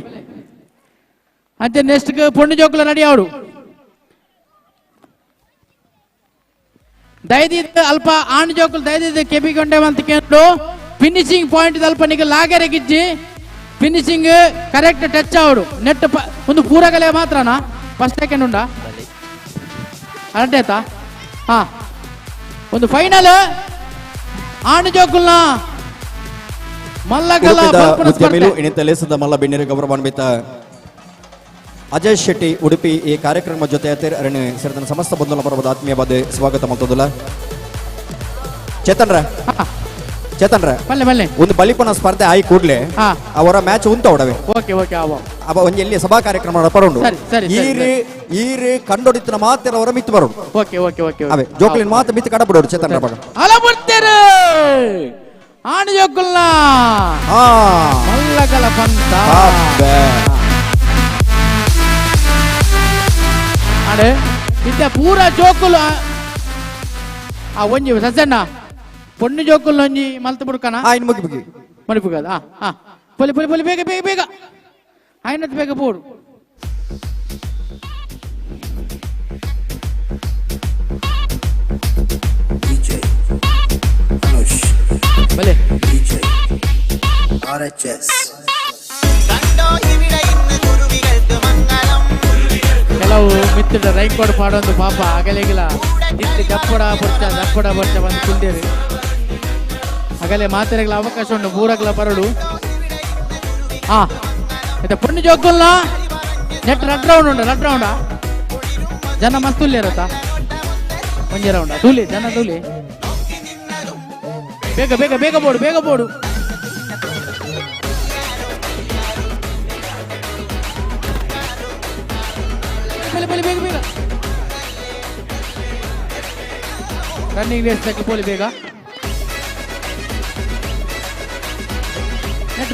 ಅಂಚೆ ನೆಕ್ಸ್ಟ್ ಪೊಣ್ಣು ಜೋಕುಲು ರೆಡಿ ಆವಡು ದಯದಿದ್ದು ಅಲ್ಪ ಆಣು ಜೋಕುಲು ದಯದಿದ್ದು ಕೆಬಿಗೊಂಡೆ ಅಂತ ಕೇಂದ್ರ ಫಿನಿಶಿಂಗ್ ಪಾಯಿಂಟ್ ಅಲ್ಪ ನಿಗ ಲಾಗೆರೆ ಗಿಜ್ಜಿ finishing correct touch ಆವಡು net ಒಂದು ಪೂರಗಲೆ ಮಾತ್ರನಾ ಫಸ್ಟ್ ಸೆಕೆಂಡ್ ಉಂಡಾ ಅರಟೆ ಆಯ್ತಾ ಹಾ ಒಂದು ಫೈನಲ್ ಆಣು ಜೋಕುಲ್ನ ಮಲ್ಲಗಲ ಉದ್ಯಮಿಲು ಇನ್ನಿತ ಲೇಸದ ಮಲ್ಲ ಬೆನ್ನಿರು ಗೌರವಾನ್ವಿತ ಅಜಯ್ ಶೆಟ್ಟಿ ಉಡುಪಿ ಈ ಕಾರ್ಯಕ್ರಮ ಜೊತೆ ಅರಣಿ ಸೇರಿದ ಸಮಸ್ತ ಬಂಧುಗಳ ಪರ್ವದ ಆತ್ಮೀಯವಾದ ಸ್ವಾಗತ ಮಾಡ್ತದಲ್ಲ. ಚೇತನ್ ರೇ ಚೇತನ್ ರೇ ಒಂದು ಬಲಿಪನ ಸ್ಪರ್ಧೆ ಆಯಿ ಕೂಡ್ಲೆ ಅವರ ಮ್ಯಾಚ್ ಉಂಟ ಅವಡವೆ. ಓಕೆ ಓಕೆ ಅವ ಒಂದು ಎಲ್ಲಿ ಸಭಾ ಕಾರ್ಯಕ್ರಮ ಪರೋಂಡು ಈರಿ ಈರಿ ಕಂಡೊಡಿತನ ಮಾತ್ರ ಅವರ ಮಿತ್ತು ಬರೋಡು. Okay okay okay ಅವೇ ಜೋಕ್ಲಿನ್ ಮಾತ್ರ ಮಿತ್ತು ಕಡಬಿಡೋರು ಚೇತನ್ ರೇ. ಅಲ ಬರ್ತಾರೆ ಆಣು ಜೋಕುಲ್ನ ಮಲ್ಲಗಲ ಪಂತ ಆಡೆ ಇದ್ದ ಪೂರ ಜೋಕುಲು ಆ ಒಂಜಿ ಸಜ್ಜಣ್ಣ ಪೊಣ್ಣು ಜೋಕುಲು ಒಂಜಿ ಮಲ್ತು ಬುಡ್ಕನ ಮುಗಿ ಮಡಿಪುಗದ ಆ ಆ ಪೊಲಿ ಪೊಲಿ ಪೊಲಿ ಬೇಗ ಬೇಗ ಬೇಗ ಆಯ್ನತ್ ಬೇಗ ಪೋಡು. RHS. ಕೆಲವು ಮಿತ್ರ ರೈನ್ಕೋಟ್ ಪಾಡೊಂದು ಪಾಪ ಅಗಲೆಗಿಲ ಇತ್ತು ಜಪ್ಪಡ ಬೊರ್ಚ ಜಪ್ಪಡ ಬೊರ್ಚ ಬಂದು ಕುಂದೇರು ಅಗಲೆ ಮಾತೆರೆಗಳ ಅವಕಾಶ ಉಂಟು ಪೂರಗ್ಲ ಬರಡು. ಹಾ ಮತ್ತೆ ಪೊಣ್ಣು ಜೋಕುಲ್ನ ನೆಟ್ ರಡ್ ರೌಂಡ್ ಉಂಟು, ರಡ್ ರೌಂಡ ಜನ ಮಸ್ತ್ ಉಲ್ಲೇರತ್ತ ಒಂಜಿ ರೌಂಡ ತೂಲಿ ಜನ ತೂಲಿ ಬೇಗ ಬೇಗ ಬೇಗ ಬೋಡು ಬೇಗ ಬೋಡು. ಬಲೆ ಬಲೆ ಬೇಗ ಬೇಗ ರನ್ನಿಂಗ್ ರೇಸ್ ತಕ್ಕ ಪೋಲಿ ಬೇಗ.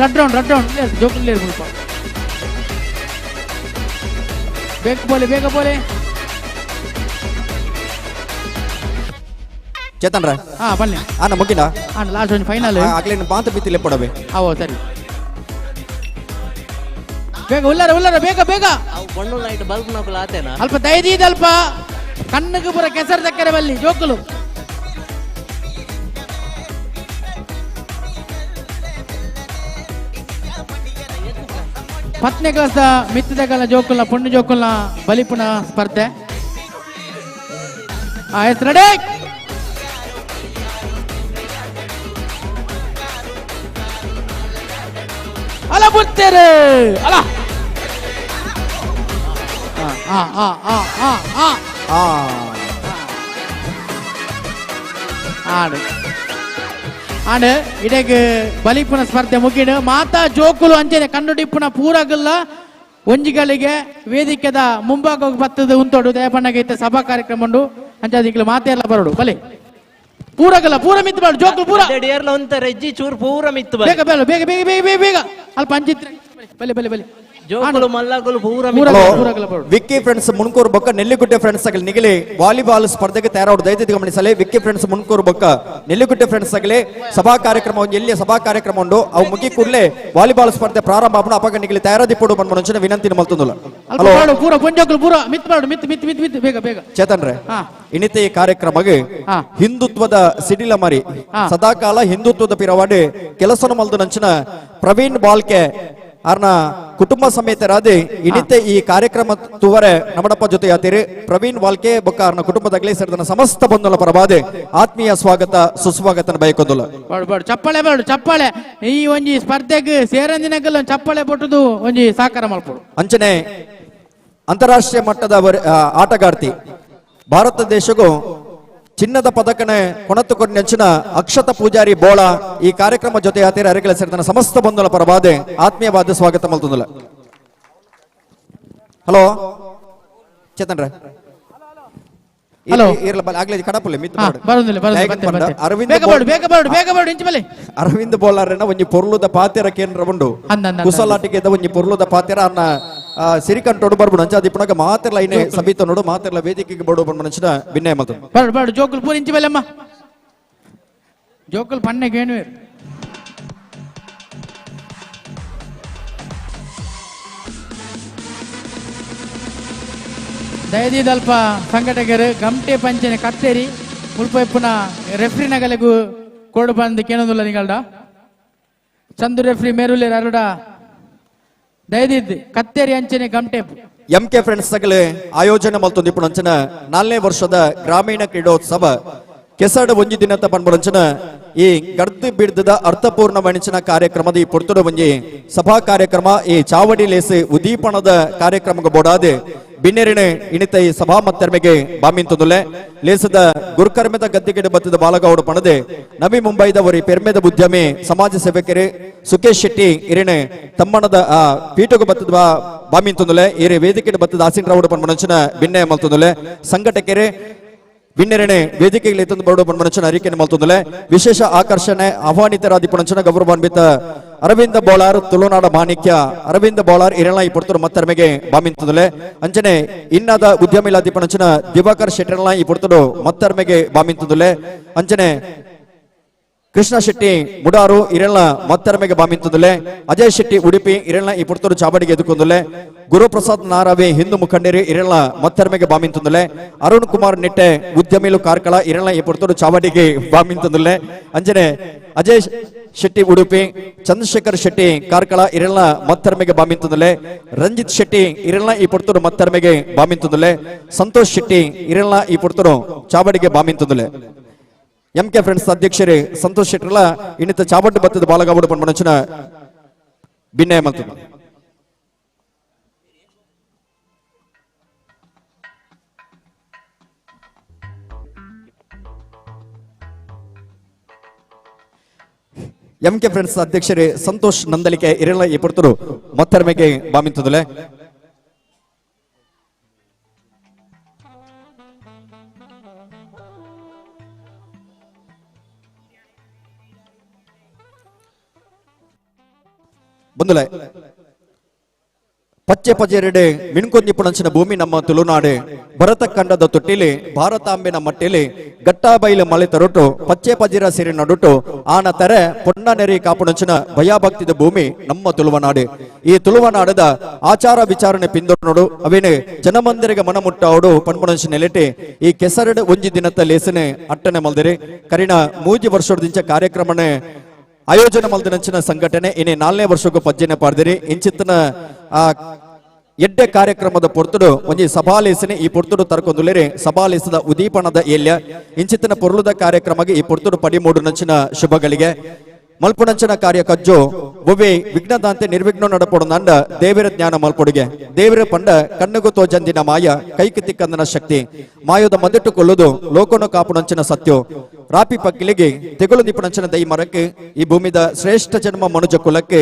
ರಡ್ ರೌಂಡ್ ರಡ್ ರೌಂಡ್ ಜೋಕುಲ್ ಮುಲ್ಪ ಬೇಗ ಪೋಲಿ ಬೇಗ ಪೋಲಿ. ಚೇತನ್ ರೇ ಹಾ ಬನ್ನಿ ಆನ ಮುಗಿನ ಆನ ಲಾಸ್ಟ್ ಒಂದು ಫೈನಲ್ ಆಗ್ಲೇ ಬಾಂತ ಬಿತ್ತಿಲೆ ಪಡವೆ. ಅವೋ ಸರಿ ಬೇಗ ಉಲ್ಲಾರ ಉಲ್ಲಾರ ಬೇಗ ಬೇಗ. ಅವು ಬಣ್ಣು ಲೈಟ್ ಬಲ್ಬ್ ನಕುಲು ಆತೇನಾ ಅಲ್ಪ ದಯದೀದ ಅಲ್ಪ ಕಣ್ಣಿಗೆ ಪೂರ ಕೆಸರು ದಕ್ಕರೆ ಬಲ್ಲಿ ಜೋಕುಲು. ಪತ್ನಿ ಕ್ಲಾಸ್ ಮಿತ್ತದಗಲ ಜೋಕುಲ್ನ ಪೊಣ್ಣು ಜೋಕುಲ್ನ ಬಲಿಪುನ ಸ್ಪರ್ಧೆ. ಎಸ್ ರೆಡಿ ಅಲ್ಲ ಬುತ್ತೇರೆ ಅಲ್ಲ ಆ ಆ ಆ ಆ ಆ ಆ ಆಡು ಆಡು ಇಡೀಗ ಬಲಿಪುನ ಸ್ಪರ್ಧೆ ಮುಗಿಡು ಮಾತಾ ಜೋಕುಲು ಅಂಚನೆ ಕಣ್ಣುಡಿಪ್ಪುನ ಪೂರಗಲ್ಲ ಒಂಜಿಗಳಿಗೆ ವೇದಿಕೆದ ಮುಂಭಾಗ ಬತ್ತದ ಉಂತೋಡು ದಯಪಣ್ಣಗೈತೆ ಸಭಾ ಕಾರ್ಯಕ್ರಮ ಉಂಡು ಅಂಚಾದಿಕ್ಲು ಮಾತೆಲ್ಲ ಬರೋಡು ಬಲಿ ಪೂರಗಲ್ಲ ಪೂರ ಮಿತ್ತು ಬಾಡು ಜೋಕುಲು ಪೂರ ಒಂತರ ಚೂರು ಪೂರ ಮಿತ್ತು ಬೇಗ ಬೇಗ ಬೇಗ ಬೇಗ ಬೇಗ ಬೇಗ ಬೇಗ ಅಲ್ಪ ಅಂಚಿತ್ರ ಬಲಿ ಬಲಿ ಬಲಿ ಜೋಕುಲು ಮಲ್ಲಗುಲು ಪೂರ ವಿಕ್ಕಿ ಫ್ರೆಂಡ್ಸ್ ಮುನ್ಕೂರು ಬೊಕ್ಕ ನೆಲ್ಲಿಗುಡ್ಡೆ ಫ್ರೆಂಡ್ಸ್ ಆಗಲಿ ನಿಗಲಿ ವಾಲಿಬಾಲ್ ಸ್ಪರ್ಧೆಗೆ ತಯಾರಾಡು ದಯವಿಟ್ಟು ಗಮನಿಸಲಿ. ವಿಕ್ಕಿ ಫ್ರೆಂಡ್ಸ್ ಮುನ್ಕೂರು ಬೊಕ್ಕ ನೆಲ್ಲಿಗುಡ್ಡೆ ಫ್ರೆಂಡ್ಸ್ ಆಗಲಿ ಸಭಾ ಕಾರ್ಯಕ್ರಮ ಎಲ್ಲಿ ಸಭಾ ಕಾರ್ಯಕ್ರಮ ಉಂಡು ಅವು ಮುಗಿ ಕೂಡಲೇ ವಾಲಿಬಾಲ್ ಸ್ಪರ್ಧೆ ಪ್ರಾರಂಭ ಆಪುಂಡು. ಅಪಗ ನಿಗಲಿ ತಯಾರದಿಪ್ಪುಡು ಪನ್ಪುನ ವಿನಂತಿ ಮಲ್ತೊಂದುಲ್ಲ. ಹಲೋ ಪೂರ ಪೊಂಜೋಕುಲು ಪೂರ ಮಿತ್ ಮಾಡು ಮಿತ್ ಮಿತ್ ಮಿತ್ ಮಿತ್ ಬೇಗ ಬೇಗ. ಚೇತನ್ ರೇ ಇನಿತೆ ಈ ಕಾರ್ಯಕ್ರಮಕ್ಕೆ ಹಿಂದುತ್ವದ ಸಿಡಿಲ ಮರಿ ಸದಾಕಾಲ ಹಿಂದುತ್ವದ ಪಿರವಾಡಿ ಕೆಲಸನ ಮಲ್ದು ನಂಚಿನ ಪ್ರವೀಣ್ ಬಾಲ್ಕೆ ಅರ್ನ ಕುಟುಂಬ ಸಮೇತರಾದ ಇನಿತೆ ಈ ಕಾರ್ಯಕ್ರಮ ತುವರೆ ನಮಡಪ್ಪ ಜೊತೆ ಯಾತಿರಿ ಪ್ರವೀಣ್ ವಾಲ್ಕೆ ಬೊಕ್ಕ ಅರ್ನ ಕುಟುಂಬದಾಗಲೇ ಸೇರಿದ ಸಮಸ್ತ ಬಂಧುಲ ಪರವಾದೆ ಆತ್ಮೀಯ ಸ್ವಾಗತ ಸುಸ್ವಾಗತ ಬಯಕೊಂದುಲ್ಲ. ಚಪ್ಪಾಳೆ ಬೇಡ ಚಪ್ಪಾಳೆ ಈ ಒಂಜಿ ಸ್ಪರ್ಧೆಗೆ ಸೇರಂದಿನಗಲ್ಲ ಚಪ್ಪಾಳೆ ಪಟ್ಟುದು ಒಂಜಿ ಸಾಕಾರ ಮಲ್ಪಡು. ಅಂಚನೆ ಅಂತಾರಾಷ್ಟ್ರೀಯ ಮಟ್ಟದ ಆಟಗಾರ್ತಿ ಭಾರತ ದೇಶಕ್ಕೂ ಚಿನ್ನದ ಪದಕನೆ ಕೊಣತುಕೊಂಡ ಅಕ್ಷತ ಪೂಜಾರಿ ಬೋಳ ಈ ಕಾರ್ಯಕ್ರಮ ಜೊತೆ ಯಾತಿರ ಅರೆಗಳ ಸೇರಿದ ಸಮಸ್ತ ಬಂಧುಲ ಪರವಾದೆ ಆತ್ಮೀಯವಾದ ಸ್ವಾಗತ ಮಲ್ತೊಂದುಲ್ಲ. ಹಲೋ ಚೇತನ್ ರೇ ಹಲೋ ಅರವಿಂದ್ ಬೋಲಾರನ ಒಂಜಿ ಪೊರ್ಲುದ ಪಾತೆರ ಕೇಂದ್ರ ಉಂಡು ಕುಸಲಾಟಿಕೆದ ಒಂಜಿ ಪೊರ್ಲುದ ಪಾತೆರ ಅನ್ನ ಸಿರಿಕಂಟೋಡು ಬರ್ಬುಡು ಅಂಚಾದಿ ಪುನಗ ಮಾತೆರ್ಲ ಐನೆ ಸಬೀತ ನೋಡು ಮಾತೆರ್ಲ ವೇದಿಕೆಗೆ ಬೋಡು ಬಂದು ಭಿನ್ನಯ ಮಲ್ತು ಬರಡು ಬರಡು ಜೋಕುಲ್ ಪೂರ ಇಂಚಿ ಬಲೆಮ್ಮ ಜೋಕುಲ್ ಪಣ್ಣೆಗೆ ಏನು ದಯದೀದಲ್ಪ ಸಂಘಟಕರು ಗಂಟೆ ಪಂಚನೆ ಕತ್ತೇರಿ ಮುಲ್ಪ ಇಪ್ಪುನ ರೆಫ್ರಿ ನಗಲೆಗು ಕೋಡು ಬಂದು ಕೇನೊಂದುಲ್ಲ ನಿಗಲ್ಡ ಚಂದು ರೆಫ್ರಿ ಮೇರುಲೇರ್ ಅರುಡ ದಯದಿದ್ ಕತ್ತೇರಿ ಅಂಚನೆ ಗಂಟೆ M K friends ತಗಲೆ ಆಯೋಜನೆ ಮಲ್ತೊಂದು ಇಪ್ಪುನ ಅಂಚನ 4ನೇ ವರ್ಷದ ಗ್ರಾಮೀಣ ಕ್ರೀಡೋತ್ಸವ ಕೆಸಡು ಒಂಜಿ ದಿನತ ಪನ್ಪುನಂಚನ ಈ ಗರ್ದು ಬಿಡ್ದದ ಅರ್ಥಪೂರ್ಣ ಮಣಿಚಿನ ಕಾರ್ಯಕ್ರಮದ ಈ ಪೊರ್ತುಡು ಒಂಜಿ ಸಭಾ ಕಾರ್ಯಕ್ರಮ ಈ ಚಾವಡಿ ಲೇಸು ಉದೀಪಣದ ಕಾರ್ಯಕ್ರಮಕ್ಕೆ ಬೋಡಾದೆ ಬಿನ್ನೆರಿಣೆ ಇಣಿತ ಈ ಸಭಾ ಮತ್ತರ್ಮೆಗೆ ಬಾಮಿಂತುದುಲೆ ಲೇಸದ ಗುರುಕರ್ಮೆದ ಗದ್ದಿಗೆಡೆ ಬತ್ತದ ಬಾಲಗೌಡ ಪಣದೆ ನವಿ ಮುಂಬೈದ ಒರಿ ಪೆರ್ಮೆದ ಉದ್ಯಮಿ ಸಮಾಜ ಸೇವಕರು ಸುಕೇಶ್ ಶೆಟ್ಟಿ ಇರಿಣೆ ತಮ್ಮಣದ ಪೀಠకు ಬತ್ತದ ಬಾಮಿಂತುದುಲೆ ಇರೆ ವೇದಿಕೆಡೆ ಬತ್ತದ ಆಸಿನ್ ರಾವುಡು ಪನ್ಪುನಂಚಿನ ಬಿನ್ನೆ ಮಲ್ತುದುಲೆ ಸಂಘಟಕರೇ ಬಿನ್ನೆರಣೆ ವೇದಿಕೆಗೆ ಎತ್ತೊಂದು ಬರಡು ಪನ್ಪುನಂಚಿನ ಅರಿಕೆಯನ್ನು ಮಲ್ತುದುಲೆ ವಿಶೇಷ ಆಕರ್ಷಣೆ ಆಹ್ವಾನಿತರಾದಿ ಪುಣಂಚನ ಗೌರವಾನ್ವಿತ ಅರವಿಂದ ಬೋಳಾರ್ ತುಳುನಾಡ ಮಾಣಿಕ್ಯ ಅರವಿಂದ ಬೋಳಾರ್ ಇರಳ ಈ ಪುರ್ತರು ಮತ್ತರ್ಮೆಗೆ ಬಾಮಿಂತುದುಲೆ ಅಂಚನೆ ಇನ್ನಾದ ಉದ್ಯಮಿಲಾದಿ ಪುಣಂಚನ ದಿವಾಕರ್ ಶೆಟ್ಟರ್ಲ ಈ ಪುರ್ತರು ಮತ್ತರ್ಮೆಗೆ ಬಾಮಿಂತುದುಲೆ ಅಂಚನೆ Krishna Shetty Mudaru ಇರೆಲ್ನ ಮತ್ತರ್ಮೆಗೆ ಬಾಮಿಂತುಂದುಲೆ Ajay Shetty Udupi ಇರೆಲ್ನ ಈ ಪುರ್ತೂರು ಚಾವಡಿಗೆ ಎದುಕೊಂದುಲೆ ಗುರುಪ್ರಸಾದ್ ನಾರಾವೆ ಹಿಂದೂ ಮುಖಂಡರು ಇರೆಲ್ನ ಮತ್ತರ್ಮೆಗೆ ಬಾಮಿಂತುಂದುಲೆ ಅರುಣ್ ಕುಮಾರ್ ನಿಟ್ಟೆ ಉದ್ಯಮಿಲು ಕಾರ್ಕಳ ಇರೆಲ್ನ ಈ ಪುರ್ತೂರು ಚಾವಡಿಗೆ ಬಾಮಿಂತುಂದುಲೆ ಅಂಜನೆ ಅಜಯ್ ಶೆಟ್ಟಿ ಉಡುಪಿ ಚಂದ್ರಶೇಖರ್ ಶೆಟ್ಟಿ ಕಾರ್ಕಳ ಇರೆಲ್ನ ಮತ್ತರ್ಮೆಗೆ ಬಾಮಿಂತುಂದುಲೆ ರಂಜಿತ್ ಶೆಟ್ಟಿ ಇರೆಲ್ನ ಈ ಪುರ್ತೂರು ಮತ್ತರ್ಮೆಗೆ ಬಾಮಿಂತುಂದುಲೆ ಸಂತೋಷ್ ಶೆಟ್ಟಿ ಇರೆಲ್ನ ಈ ಪುರ್ತೂರು ಚಾವಡಿಗೆ ಬಾಮಿಂತುಂದುಲೆ M K friends ಅಧ್ಯಕ್ಷರೇ ಸಂತೋಷ್ ಶೆಟ್ಟರ್ಲ ಇನ್ನಿತ ಚಾವಟ್ಟು ಬತ್ತದ ಬಾಲಗಾವಡು ಪನ್ಪಣಚಿನ ಭಿನ್ನಯ ಮಲ್ತದ. M K friends ಅಧ್ಯಕ್ಷರೇ ಸಂತೋಷ್ ನಂದಲಿಕೆ ಇರಲ್ಲ ಈ ಪುರ್ತರು ಮತ್ತರ್ಮೆಗೆ ಬಾಮಿಂತದಲೆ. ಬಂದುಲೆ ಪಚ್ಚೆ ಪಜೆರೆಡೆ ಮಿಣ್ಕೊಂದಿಪ್ಪಣಂಚಿನ ಭೂಮಿ ನಮ್ಮ ತುಳುನಾಡೆ ಭರತ ಖಂಡದ ತೊಟ್ಟಿಲಿ ಭಾರತಾಂಬೆನ ಮಟ್ಟಿಲಿ ಗಟ್ಟಾಬೈಲು ಮಳೆ ತರೊಟ್ಟು ಪಚ್ಚೆ ಪಜಿರ ಸಿರಿ ನಡುಟು ಆನ ತೆರೆ ಪೊಣ್ಣ ನೆರಿ ಕಾಪುಣಂಚಿನ ಭಯಭಕ್ತಿದ ಭೂಮಿ ನಮ್ಮ ತುಳುವನಾಡೆ. ಈ ತುಳುವನಾಡದ ಆಚಾರ ವಿಚಾರಣೆ ಪಿಂದೊಡೋಡು ಅವೇನೆ ಜನಮಂದಿರಿಗೆ ಮನಮುಟ್ಟಾವಡು ಪಣ್ಪುಣಂಚಿನ ನೆಲೆಟೆ ಈ ಕೆಸರಡು ಒಂಜಿ ದಿನದ ಲೇಸನೆ ಅಟ್ಟನೆ ಮಲ್ದಿರಿ ಕರಿಣ ಮೂಜಿ ವರ್ಷದಿಂಚ ಕಾರ್ಯಕ್ರಮನೆ ಆಯೋಜನೆ ಮಲ್ದಿನಂಚಿನ ಸಂಘಟನೆ ಇನ್ನೇ 4ನೇ ವರ್ಷಕ್ಕೂ ಪಜ್ಜೆನೆ ಪಾಡ್ದಿರಿ. ಇಂಚಿತ್ತನ ಆ ಎಡ್ಡೆ ಕಾರ್ಯಕ್ರಮದ ಪೊರ್ತುಡು ಒಂಜಿ ಸಭಾಲೇಸನೆ ಈ ಪೊರ್ತುಡು ತರ್ಕೊಂದುಲೇರಿ ಸಭಾಲೇಸದ ಉದೀಪನದ ಏಲ್ಯ ಇಂಚಿತ್ತನ ಪೊರ್ಲುದ ಕಾರ್ಯಕ್ರಮಕ್ಕೆ ಈ ಪೊರ್ತುಡು ಪಡಿಮೂಡುನಂಚಿನ ಶುಭಗಳಿಗೆ ಮಲ್ಪುಣಂಚಿನ ಕಾರ್ಯ ಕಜ್ಜು ಒವ್ವೆ ವಿಘ್ನದಾಂತೆ ನಿರ್ವಿಘ್ನ ನಡಪೊಡು ದೇವರ ಜ್ಞಾನ ಮಲ್ಪೊಡುಗೆ ದೇವರ ಪಂಡ ಕಣ್ಣುಗು ತೋಜಂದಿನ ಮಾಯ ಕೈకి ತಿಕ್ಕಂದನ ಶಕ್ತಿ ಮಾಯದ ಮದಿಟ್ಟುಕೊಳ್ಳುವುದು ಲೋಕನು ಕಾಪುಣಂಚಿನ ಸತ್ಯೋ ರಾಪಿ ಪಕ್ಕಿಲಿಗೆ ತೆಗುಳು ನಿಪುಣಂಚಿನ ದೈ ಮರಕ್ಕೆ ಈ ಭೂಮಿದ ಶ್ರೇಷ್ಠ ಜನ್ಮ ಮನುಜ ಕುಲಕ್ಕೆ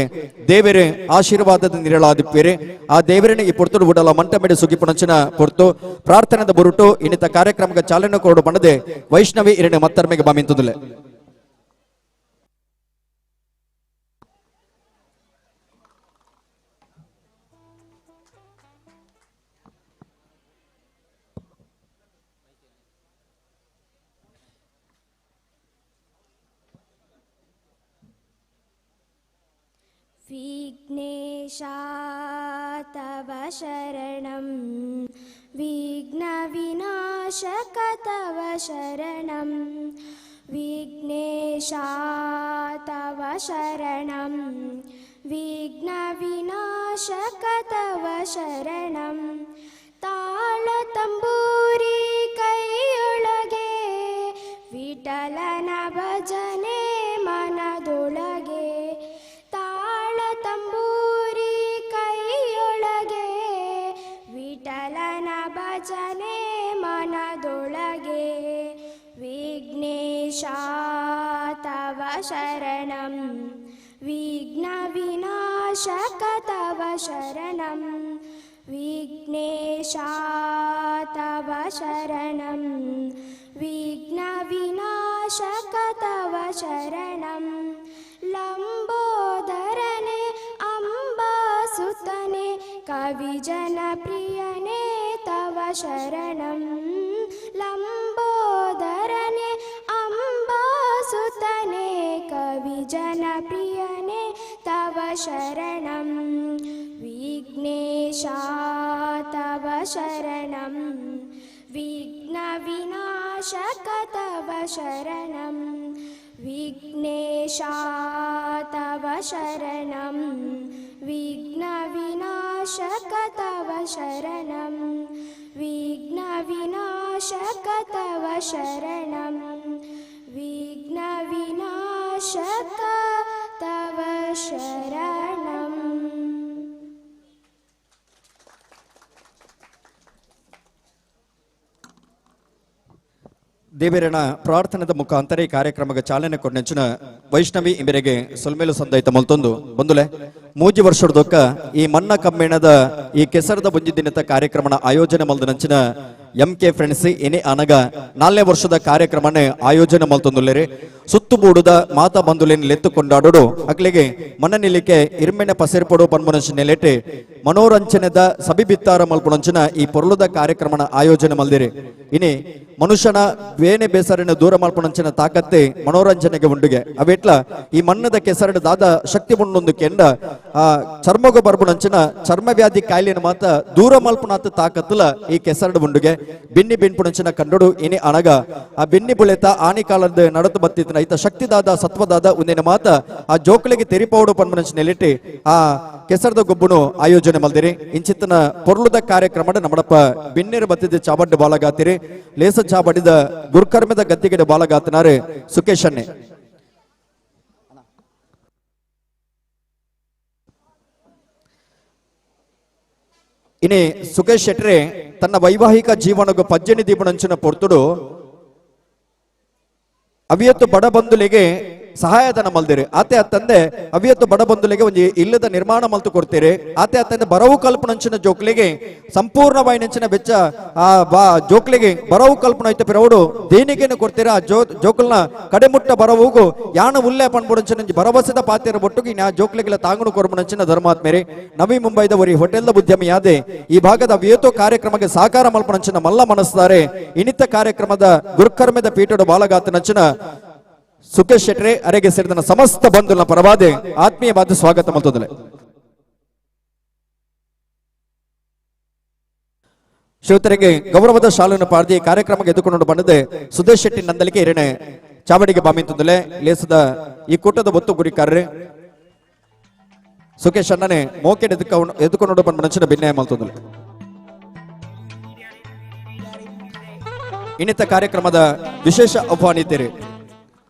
ದೇವರೇ ಆಶೀರ್ವಾದದ ನಿರಳಾದಿಪ್ಪೇರೆ ಆ ದೇವರನ್ನ ಈ ಪೊರ್ತುಡು ಉಡಲ ಮಂಟಮೆಡೆ ಸುಗಿಪುಣಂಚಿನ ಪೊರ್ತು ಪ್ರಾರ್ಥನೆದ ಬುರುಟು ಇನ್ನಿತ ಕಾರ್ಯಕ್ರಮಕ್ಕೆ ಚಾಲನೆ ಕೊಡು ಬಣ್ಣದೆ ವೈಷ್ಣವಿ ಇರಣೆ ಮತ್ತರ್ಮೆಗೆ ಬಾಮಿಂತುದಿಲ್ಲ. विघ्नेशा तव शरणं विघ्नविनाशक तव शरणं विघ्नेशा तव शरणं विघ्नविनाशक तव शरणं ತಾಳತಂಬೂರಿ ಕೈಯೊಳಗೆ ವಿಠಲನ ಭಜನೆ ಮನದೊಳಗೆ ತಾಳತಂಬೂರಿ ಕೈಯೊಳಗೆ ವಿಠಲನ ಭಜನೆ ಮನದೊಳಗೆ ವಿಘ್ನೇಶ ತವ ಶರಣಂ ವಿಘ್ನವಿನಾಶಕ ತವ ಶರಣಂ ವಿಘ್ನೇಶ ತವ ಶರಣಂ ವಿಘ್ನವಿನಾಶಕ ತವ ಶರಣಂ ಲಂಬೋದರನೆ ಅಂಬಾಸುತನೆ ಕವಿಜನಪ್ರಿಯನೆ ತವ ಶರಣಂ ಲಂಬೋದರನೆ ಅಂಬಾಸುತನೆ ಕವಿಜನಪ್ರಿಯನೆ ತವ ಶರಣಂ ವಿಘ್ನೇಶ ತವ ಶರಣಂ ವಿಘ್ನವಿನಾಶಕ ತವ ಶರಣಂ ವಿಘ್ನೇಶ ತವ ಶರಣಂ ವಿಘ್ನವಿನಾಶಕ ತವ ಶರಣಂ ವಿಘ್ನವಿನಾಶಕ ತವ ಶರಣಂ ವಿಘ್ನವಿನಾಶಕ ತವ ಶರಣಂ. ದೇವರನ ಪ್ರಾರ್ಥನೆದ ಮುಖಾಂತರ ಈ ಕಾರ್ಯಕ್ರಮಕ್ಕೆ ಚಾಲನೆ ಕೊಡ್ನೆಂಚಿನ ವೈಷ್ಣವಿ ಇಂಬೆರೆಗೆ ಸೊಲ್ಮೇಲು ಸಂದೈತ ಮೊಲ್ತೊಂದು ಬಂದುಲೆ ಮೂಜಿ ವರ್ಷದೊಕ್ಕ ಈ ಮನ್ನ ಕಮ್ಮೇಣದ ಈ ಕೆಸರದ ಬುಂಜಿ ದಿನದ ಕಾರ್ಯಕ್ರಮನ ಆಯೋಜನೆ ಮಲ್ದನಂಚಿನ M K friends ಎನೆ ಅನಗ 4ನೇ ವರ್ಷದ ಕಾರ್ಯಕ್ರಮನೇ ಆಯೋಜನೆ ಮಲ್ತೊಂದುಲ್ಲೇರಿ. ಸುತ್ತುಬೂಡುದ ಮಾತಾ ಬಂಧುಲೇನ್ ಲೆತ್ತು ಕೊಂಡಾಡೋಡು ಅಕ್ಲೆಗೆ ಮನನಿಲಿಕೆ ಇರ್ಮೆನೆ ಪಸೆರ್ಪೊಡು ಪನ್ಪುನಂಚಿನ ನೆಲೆಟೆ ಮನೋರಂಜನೆದ ಸಬಿಬಿತ್ತಾರ ಮಲ್ಪುನಂಚಿನ ಈ ಪೊರ್ಲುದ ಕಾರ್ಯಕ್ರಮನ ಆಯೋಜನೆ ಮಲ್ದಿರಿ. ಇನಿ ಮನುಷ್ಯನ ಬೇನೆ ಬೇಸರಿನ ದೂರ ಮಲ್ಪುನಂಚಿನ ತಾಕತ್ತೆ ಮನೋರಂಜನೆಗೆ ಉಂಡುಗೆ ಅವೆಟ್ಲ ಈ ಮಣ್ಣದ ಕೆಸರಡು ದಾದ ಶಕ್ತಿ ಉಂಡೊಂದು ಕೆಂಡ ಆ ಚರ್ಮಗು ಬರ್ಬುನಂಚಿನ ಚರ್ಮ ವ್ಯಾಧಿ ಕಾಯಿಲೆನ ಮಾತ ದೂರ ಮಲ್ಪುನಾತ ತಾಕತ್ತಲ ಈ ಕೆಸರಡು ಉಂಡುಗೆ ಬೆನ್ನಿ ಬೆನ್ಪುನಂಚಿನ ಕಂಡೋಡು ಇನಿ ಅಣಗ ಆ ಬೆನ್ನಿ ಬುಳೆತ ಆನಿ ಕಾಲದ ನಡತು ಬತ್ತಿತ್ತಿನ ಐತ ಶಕ್ತಿದಾದ ಸತ್ವದಾದ ಒಂದಿನ ಮಾತ ಆ ಜೋಕುಲಿಗೆ ತೆರಿಪೌಡು ಪನ್ಪುನಂಚಿನ ನೆಲೆಟಿ ಆ ಕೆಸರದ ಗೊಬ್ಬುನು ಆಯೋಜನೆ ಮಲ್ದಿರಿ. ಇಂಚಿತ್ತನ ಪೊರ್ಲುದ ಕಾರ್ಯಕ್ರಮದ ನಮ್ಮಡಪ್ಪ ಬಿನ್ನೇರು ಬತ್ತಿದ್ದ ಚಾಬಡ್ಡು ಬಾಲಗಾತಿರಿ ಲೇಸ ಚಾಬಡಿದ ಗುರುಕರ್ಮದ ಗದ್ದಿಗೆಡ ಬಾಲಗಾತನಾರು ಸುಕೇಶ್ ಅನ್ನೆ. ಇನಿ ಸುಕೇಶ್ ಶೆಟ್ರೆ ತನ್ನ ವೈವಾಹಿಕ ಜೀವನಗೂ ಪಜ್ಜನಿ ದೀಪನಂಚಿನ ಪೊರ್ತುಡು ಅವಿಯತ್ತು ಬಡ ಬಂಧುಲಿಗೆ ಸಹಾಯಧನ ಮಲ್ದಿರಿ. ಆತೆ ಅತ್ತಂದೆ ಅವಿಯತ್ತು ಬಡ ಬಂಧುಲಿಗೆ ಒಂದು ಇಲ್ಲದ ನಿರ್ಮಾಣ ಮಲ್ತು ಕೊಡ್ತೀರಿ. ಆತೆ ಅತ್ತಂದೆ ಬರವು ಕಲ್ಪನಂಚಿನ ಜೋಕ್ಲಿಗೆ ಸಂಪೂರ್ಣವಾಯಿನಂಚಿನ ಬೆಚ್ಚ ಆ ಬಾ ಜೋಕ್ಲಿಗೆ ಬರವು ಕಲ್ಪನ ಐತೆ ಪಿರವುಡು ದೇಣಿಗೆಯನ್ನು ಕೊಡ್ತೀರಾ. ಆ ಜೋಕಲ್ನ ಕಡೆಮುಟ್ಟ ಬರವುಗು ಯಾನ ಉಲ್ಲೆ ಪಣ್ಬುಡಂಚಿನ ಭರವಸೆದ ಪಾತಿರ ಒಟ್ಟುಗೆ ಆ ಜೋಕ್ಲಿಗೆಲ್ಲ ತಾಂಗುನು ಕೊರ್ಬುನಂಚಿನ ಧರ್ಮಾತ್ಮೇರಿ ನವಿ ಮುಂಬೈದ ಒರಿ ಹೋಟೆಲ್ದ ಉದ್ಯಮಿಯಾದೆ ಈ ಭಾಗದ ಅವಿಯತ್ತು ಕಾರ್ಯಕ್ರಮಕ್ಕೆ ಸಾಕಾರ ಮಲ್ಪನಂಚಿನ ಮಲ್ಲ ಮನಸ್ತಾರೆ ಇನಿತ ಕಾರ್ಯಕ್ರಮದ ಗುರುಕರ್ಮದ ಪೀಠದ ಬಾಲಗಾತನಂಚಿನ ಸುಕೇಶ್ ಶೆಟ್ರೆ ಅರೆಗೆ ಸೇರಿದ ಸಮಸ್ತ ಬಂಧುಗಳ ಪರವಾದೆ ಆತ್ಮೀಯವಾದ ಸ್ವಾಗತ ಮಲ್ತೊಂದಲೆ. ಶ್ರೋತರಿಗೆ ಗೌರವದ ಶಾಲನ್ನು ಪಾರ್ದಿ ಕಾರ್ಯಕ್ರಮಕ್ಕೆ ಎದುಕೊಂಡು ಬಂದಿದೆ ಸುದೇಶ್ ಶೆಟ್ಟಿ ನಂದಲಿಕೆ ಹಿರಣೆ ಚಾವಡಿಗೆ ಬಾಮಿಂತೊಂದಲೆ ಲೇಸದ ಈ ಕೂಟದ ಒತ್ತು ಗುರಿಕಾರ್ರೆ ಸುಕೇಶ್ ಅಣ್ಣನೆ ಮೋಕೆಡ್ ಎದುಕೊಂಡು ಬಂದ ಮನಸ್ಸಿನ ಭಿನ್ನಯ ಮಲ್ತೊಂದಲೆ. ಇನ್ನಿತ ಕಾರ್ಯಕ್ರಮದ ವಿಶೇಷ ಆಹ್ವಾನಿತರು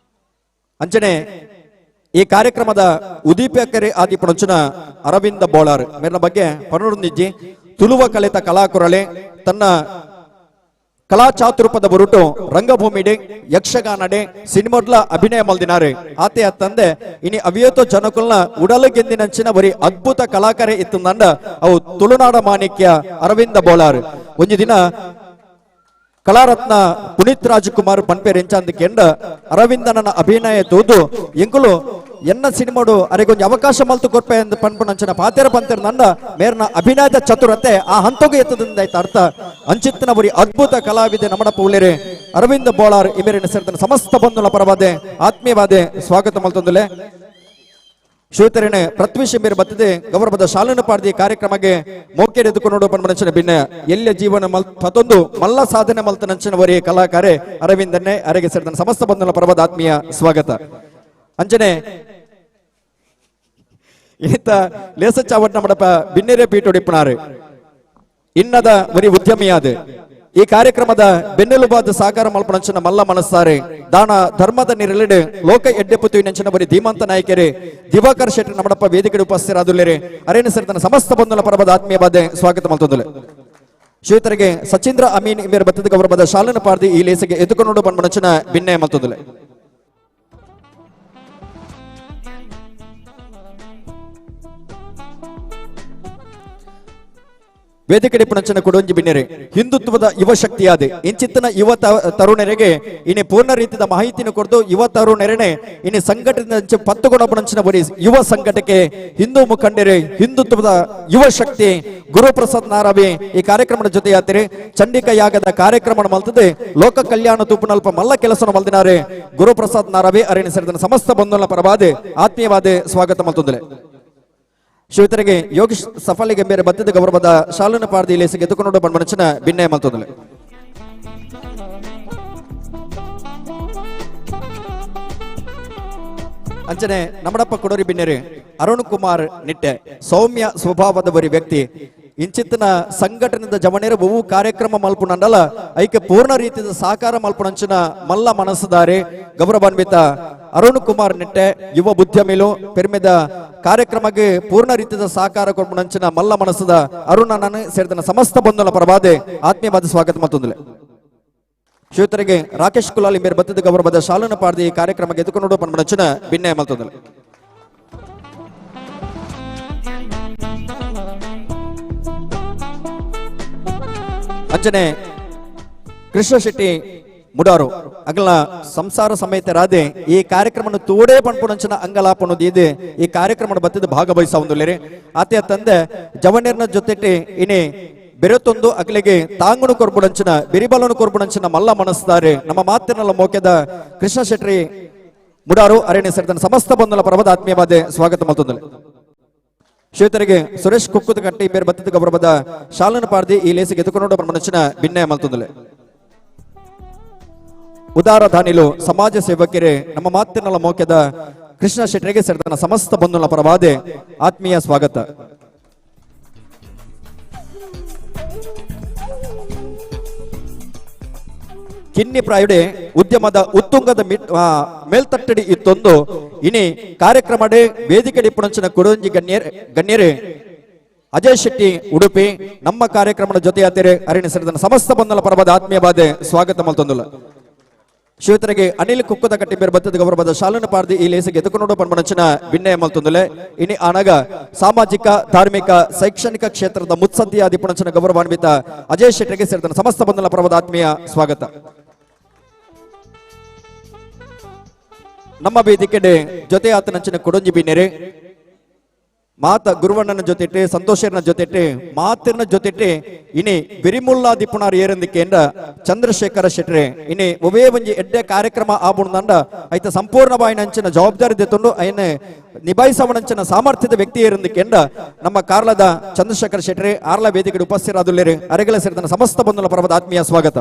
ಅಂಚನೆ ಈ ಕಾರ್ಯಕ್ರಮದ ಉದೀಪಕರೆ ಆದಿಪಣಂಚಿನ ಅರವಿಂದ ಬೋಳಾರ್ ಮೇರಿನ ಬಗ್ಗೆ ಪನರುಂದಿಜ್ಜಿ ತುಳುವ ಕಲಿತ ಕಲಾಕುರಳೆ ತನ್ನ ಕಲಾ ಚಾತುರೂಪದ ಬರುಟು ರಂಗಭೂಮಿಡೆ ಯಕ್ಷಗಾನಡೆ ಸಿನಿಮೋಡ್ಲ ಅಭಿನಯ ಮಲ್ದಿನಾರೆ. ಆತೆ ಅತ್ತಂದೆ ಇನಿ ಅವಿಯತೋ ಜನಕುಲ್ನ ಉಡಲು ಗೆಂದಿನಂಚಿನ ಬರಿ ಅದ್ಭುತ ಕಲಾಕಾರೆ ಇತ್ತಂದ ಅವು ತುಳುನಾಡ ಮಾಣಿಕ್ಯ ಅರವಿಂದ ಬೋಳಾರ್. ಒಂದು ದಿನ ಕಲಾರತ್ನ ಪುನೀತ್ ರಾಜ್ಕುಮಾರ್ ಪನ್ಪೇರ್ ಎಂಚಾಂದ ಕೆಂಡ ಅರವಿಂದನ ಅಭಿನಯ ತೂದು ಎಂಕುಲು ಎನ್ನ ಸಿನಿಮಾಡು ಅರೆಗೊಂಜಿ ಅವಕಾಶ ಮಲ್ತು ಕೊರ್ಪೆ ಎಂದು ಪನ್ಪುನಂಚಿನ ಪಾತೆರ ಪಂತೆರ್ ನಂಡ ಮೇರ್ನ ಅಭಿನಯದ ಚತುರತೆ ಆ ಹಂತಗೂ ಎತ್ತದಿಂದ ಅರ್ಥ ಅಂಚಿತ್ತನ ಬರಿ ಅದ್ಭುತ ಕಲಾವಿದೆ ನಮಡಪ್ಪ ಉಳ್ಳೇರೆ ಅರವಿಂದ ಬೋಳಾರ್ ಇಮೇರಿನ ಸೇರಿದ ಸಮಸ್ತ ಬಂಧುಗಳ ಪರವಾದೆ ಆತ್ಮೀಯವಾದೆ ಸ್ವಾಗತ ಮಲ್ತೊಂದುಲೆ. ಶ್ರೋತರೇನೆ ಪೃಥ್ವಿ ಮೇರೆ ಬತ್ತದೆ ಗೌರವದ ಶಾಲನ ಪಾರ್ದಿ ಕಾರ್ಯಕ್ರಮಕ್ಕೆ ಮೋಕೆಡ್ ಎದುಕೊಂಡು ಪನ್ಮನಂಚಿನ ಭಿನ್ನ ಎಲ್ಲ ಜೀವನ ಮತ್ತೊಂದು ಮಲ್ಲ ಸಾಧನೆ ಮಲ್ತನಂಚಿನ ವರಿ ಕಲಾಕಾರೆ ಅರವಿಂದನ್ನೇ ಅರೆಗೆ ಸೇರಿದ ಸಮಸ್ತ ಬಂಧುಗಳ ಪರವಾದ ಆತ್ಮೀಯ ಸ್ವಾಗತ. ಅಂಜನೆ ಇನಿತ ಲೇಸ ಚಾವಟ್ನ ಮಡಪ ಬಿನ್ನೆರೆ ಪೀಠೊಡಿಪ್ಪನಾರು ಇನ್ನದ ವರಿ ಉದ್ಯಮಿಯಾದ ಈ ಕಾರ್ಯಕ್ರಮದ ಬೆನ್ನೆಲುಬಾದ ಸಾಕಾರ ಮಲ್ಪನಂಚಿನ ಮಲ್ಲ ಮನಸ್ಸಾರೆ ದಾನ ಧರ್ಮದ ನಿರಳಿಡು ಲೋಕ ಎಡ್ಡೆಪುತುವಿನಂಚಿನ ಬರಿ ಧೀಮಂತ ನಾಯಕರೇ ದಿವಾಕರ್ ಶೆಟ್ಟಿ ನಮ್ಮಡಪ್ಪ ವೇದಿಕೆ ಉಪಸ್ಥಿತರಾದುಲ್ಲೇರೆ ಅರೇನ ಸೇರಿದ ಸಮಸ್ತ ಬಂಧುಗಳ ಪರವಾದ ಆತ್ಮೀಯ ಬಾಧೆ ಸ್ವಾಗತ ಮಲ್ತೊಂದುಲೆ. ಶ್ರೀತರಿಗೆ ಸಚೀಂದ್ರ ಅಮೀನ್ ಇಮೇರ್ ಬತ್ತದ ಗೌರವದ ಶಾಲನ ಪಾರ್ದಿ ಈ ಲೇಸಿಗೆ ಎದುಕೊಂಡು ಬಣ್ಮನಂಚಿನ ಭಿನ್ನಯ ಮಲ್ತೊಂದುಲೆ. ವೇದಿಕೆ ಪುಣಚನ ಕೊಡೊಂಜಿ ಬಿನ್ನೆರೆ ಹಿಂದುತ್ವದ ಯುವ ಶಕ್ತಿಯಾದೆ ಇಂಚಿತ್ತನ ಯುವ ತರುಣರಿಗೆ ಇನಿ ಪೂರ್ಣ ರೀತಿಯ ಮಾಹಿತಿಯನ್ನು ಕೊಡ್ದು ಯುವ ತರುಣರನೆ ಇನಿ ಸಂಘಟನೆ ಪತ್ತುಗುಣ ಪುಣಂಚಿನ ಬರಿ ಯುವ ಸಂಘಟಕ್ಕೆ ಹಿಂದೂ ಮುಖಂಡರೆ ಹಿಂದುತ್ವದ ಯುವ ಶಕ್ತಿ ಗುರುಪ್ರಸಾದ್ ನಾರಾವಿ ಈ ಕಾರ್ಯಕ್ರಮದ ಜೊತೆಯಾತಿರಿ ಚಂಡಿಕಾ ಯಾಗದ ಕಾರ್ಯಕ್ರಮ ಮಲ್ತದೆ ಲೋಕ ಕಲ್ಯಾಣ ತೂಪುನಲ್ಪ ಮಲ್ಲ ಕೆಲಸ ಮಲ್ದಿನಾರೆ ಗುರುಪ್ರಸಾದ್ ನಾರಾವಿ ಅರೇನ ಸೇರಿದ ಸಮಸ್ತ ಬಂಧುಗಳ ಪರವಾದೆ ಆತ್ಮೀಯವಾದೆ ಸ್ವಾಗತ ಮಲ್ತೊಂದಲೆ. ಶ್ರೀತರಿಗೆ ಯೋಗೇಶ್ ಸಫಲಿಗೆ ಬೇರೆ ಬತ್ತದ ಗೌರವದ ಶಾಲನ ಪಾರ್ದಿ ಲೇಸಿಗೆ ಎದುಕೊಂಡು ಬಣ್ಮನಂಚಿನ ಭಿನ್ನಯ ಮಲ್ತೊಂದಲೆ. ಅಂಚನೆ ನಮ್ಮಡಪ್ಪ ಕೊಡೋರಿ ಬಿನ್ನೆರೆ ಅರುಣ್ ಕುಮಾರ್ ನಿಟ್ಟೆ ಸೌಮ್ಯ ಸ್ವಭಾವದ ಬರಿ ವ್ಯಕ್ತಿ ಇಂಚಿತ್ತನ ಸಂಘಟನೆದ ಜವನೇರ ಬಹು ಕಾರ್ಯಕ್ರಮ ಮಲ್ಪುನಂಡಲ ಐಕೆ ಪೂರ್ಣ ರೀತಿಯ ಸಾಕಾರ ಮಲ್ಪುನಂಚಿನ ಮಲ್ಲ ಮನಸ್ಸುದಾರೆ ಗೌರವಾನ್ವಿತ ಅರುಣ್ ಕುಮಾರ್ ನಿಟ್ಟೆ ಯುವ ಉದ್ಯಮಿಲು ಪೆರ್ಮೆದ ಕಾರ್ಯಕ್ರಮಕ್ಕೆ ಪೂರ್ಣ ರೀತಿಯ ಸಾಕಾರ ಕೊಡ್ಪುನಂಚಿನ ಮಲ್ಲ ಮನಸ್ಸದ ಅರುಣನನ್ನು ಸೇರಿದ ಸಮಸ್ತ ಬಂಧುಗಳ ಪರವಾದೆ ಆತ್ಮೀಯವಾದ ಸ್ವಾಗತ ಮತ್ತೊಂದಲೆ. ಶ್ರೀತರಿಗೆ ರಾಕೇಶ್ ಕುಲಾಲಿ ಮೇರೆ ಬತ್ತದ ಗೌರವದ ಶಾಲನ ಪಾರ್ದಿ ಕಾರ್ಯಕ್ರಮಕ್ಕೆ ಎದುಕೊಂಡು ಪನ್ಮನಂಚಿನ ಭಿನ್ನಯ ಮಲ್ತೊಂದಲೆ. ಅಂಚನೆ ಕೃಷ್ಣ ಶೆಟ್ಟಿ ಮುಡಾರು ಅಗಲ ಸಂಸಾರ ಸಮೇತರಾದೆ ಈ ಕಾರ್ಯಕ್ರಮವನ್ನು ತೋಡೇ ಪಣ್ಪುಣಂಚಿನ ಅಂಗಲಾಪನು ಇದೆ ಈ ಕಾರ್ಯಕ್ರಮದ ಬತ್ತಿದ ಭಾಗವಹಿಸ ಆತೆಯ ತಂದೆ ಜವನೇರ್ನ ಜೊತೆಟಿ ಇನಿ ಬೆರೆತೊಂದು ಅಗಲಿಗೆ ತಾಂಗುನು ಕೊರ್ಬುಡಂಚಿನ ಬಿರಿಬಲನು ಕೊರ್ಬುಡಂಚಿನ ಮಲ್ಲ ಮನಸ್ತಾರೆ ನಮ್ಮ ಮಾತಿನಲ್ಲ ಮೋಕೆದ ಕೃಷ್ಣ ಶೆಟ್ಟಿ ಮುಡಾರು ಅರಣ್ಯ ಸೇರಿದ ಸಮಸ್ತ ಬಂಧುಲ ಪರ್ವದ ಆತ್ಮೀಯವಾದ ಸ್ವಾಗತ ಮಲ್ತೊಂದಲೆ. ಶ್ವೇತರಿಗೆ ಸುರೇಶ್ ಕುಕ್ಕುದ ಕಟ್ಟಿ ಬೇರೆ ಬತ್ತಿದ ಗೌರವದ ಶಾಲನ ಪಾರ್ದಿ ಈ ಲೇಸಿಗೆ ಎದುಕೊಂಡು ಮನಸ್ಸಿನ ಭಿನ್ನಯ ಮಲ್ತೊಂದಲೆ. ಉದಾರ ದಾನಿಲು ಸಮಾಜ ಸೇವಕರೇ ನಮ್ಮ ಮಾತಿನಲ್ಲ ಮೋಕೆದ ಕೃಷ್ಣ ಶೆಟ್ಟರಿಗೆ ಸೇರಿದ ಸಮಸ್ತ ಬಂಧುಗಳ ಪರವಾದೆ ಆತ್ಮೀಯ ಸ್ವಾಗತ. ಕಿನ್ನಿ ಪ್ರಾಯುಡೆ ಉದ್ಯಮದ ಉತ್ತುಂಗದ ಮೇಲ್ತಟ್ಟಡಿ ಇತ್ತೊಂದು ಇನಿ ಕಾರ್ಯಕ್ರಮಡೆ ವೇದಿಕೆ ಡಿಪ್ಪುಣಂಚಿನ ಕುಡಂಜಿ ಗಣ್ಯರೇ ಅಜಯ್ ಶೆಟ್ಟಿ ಉಡುಪಿ ನಮ್ಮ ಕಾರ್ಯಕ್ರಮದ ಜೊತೆಯಾತಿರೆ ಅರಣ್ಯ ಸೇರಿದ ಸಮಸ್ತ ಬಂಧುಗಳ ಪರವಾದ ಆತ್ಮೀಯ ಬಾಧೆ ಸ್ವಾಗತ ಮಲ್ತೊಂದುಲ್ಲ. ಶ್ವೇತರಿಗೆ ಅನಿಲ್ ಕುಕ್ಕುದ ಕಟ್ಟಿ ಬೇರೆ ಬತ್ತದ ಗೌರವದ ಶಾಲನ ಪಾರ್ದಿ ಈ ಲೇಸಿಗೆ ಎದುಕೊಂಡು ಪನ್ಮನಂಚಿನ ವಿನಯ ಮಲ್ತೊಂದುಲೆ. ಇನಿ ಆನಗ ಸಾಮಾಜಿಕ ಧಾರ್ಮಿಕ ಶೈಕ್ಷಣಿಕ ಕ್ಷೇತ್ರದ ಮುತ್ಸದ್ದಿಯಾದಿ ಪುಣಂಚಿನ ಗೌರವಾನ್ವಿತ ಅಜಯ್ ಶೆಟ್ಟಿಗೆ ಸೇರಿದ ಸಮಸ್ತ ಬಂಧುಗಳ ಪರ್ವದ ಆತ್ಮೀಯ ಸ್ವಾಗತ. ನಮ್ಮ ವೇದಿಕೆಡೆ ಜೊತೆ ಆತನಂಚಿನ ಕೊಡೊಂಜಿ ಬಿನ್ನೆರೆ ಮಾತ ಗುರುವಣ್ಣನ ಜೊತೆಟೆ ಸಂತೋಷರನ ಜೊತೆಟೆ ಮಾತಿನ ಜೊತೆಟೆ ಇನಿ ಬಿರಿಮುಲ್ಲಾ ದಿಪ್ಪುನಾರ್ ಏರಂದಿಕೆಂಡ ಚಂದ್ರಶೇಖರ ಶೆಟ್ರೆ ಇನಿ ಒವೇ ಒಂಜಿ ಎಡ್ಡೆ ಕಾರ್ಯಕ್ರಮ ಆಬುಣದಂಡ ಐತ ಸಂಪೂರ್ಣವಾಯಿನಂಚಿನ ಜವಾಬ್ದಾರಿ ದೆತ್ತೊಂಡು ಐನೆ ನಿಭಾಯಿಸವನಂಚಿನ ಸಾಮರ್ಥ್ಯದ ವ್ಯಕ್ತಿ ಏರಂದಿಕೆಂಡ ನಮ್ಮ ಕಾರ್ಲದ ಚಂದ್ರಶೇಖರ ಶೆಟ್ರೆ ಆರ್ಲ ವೇದಿಕೆ ಉಪಸ್ಥಿತರಾದುಲ್ಲೇರಿ ಅರೆಗಲ ಸೇರಿದ ಸಮಸ್ತ ಬಂಧುಗಳ ಪರ್ವದ ಆತ್ಮೀಯ ಸ್ವಾಗತ.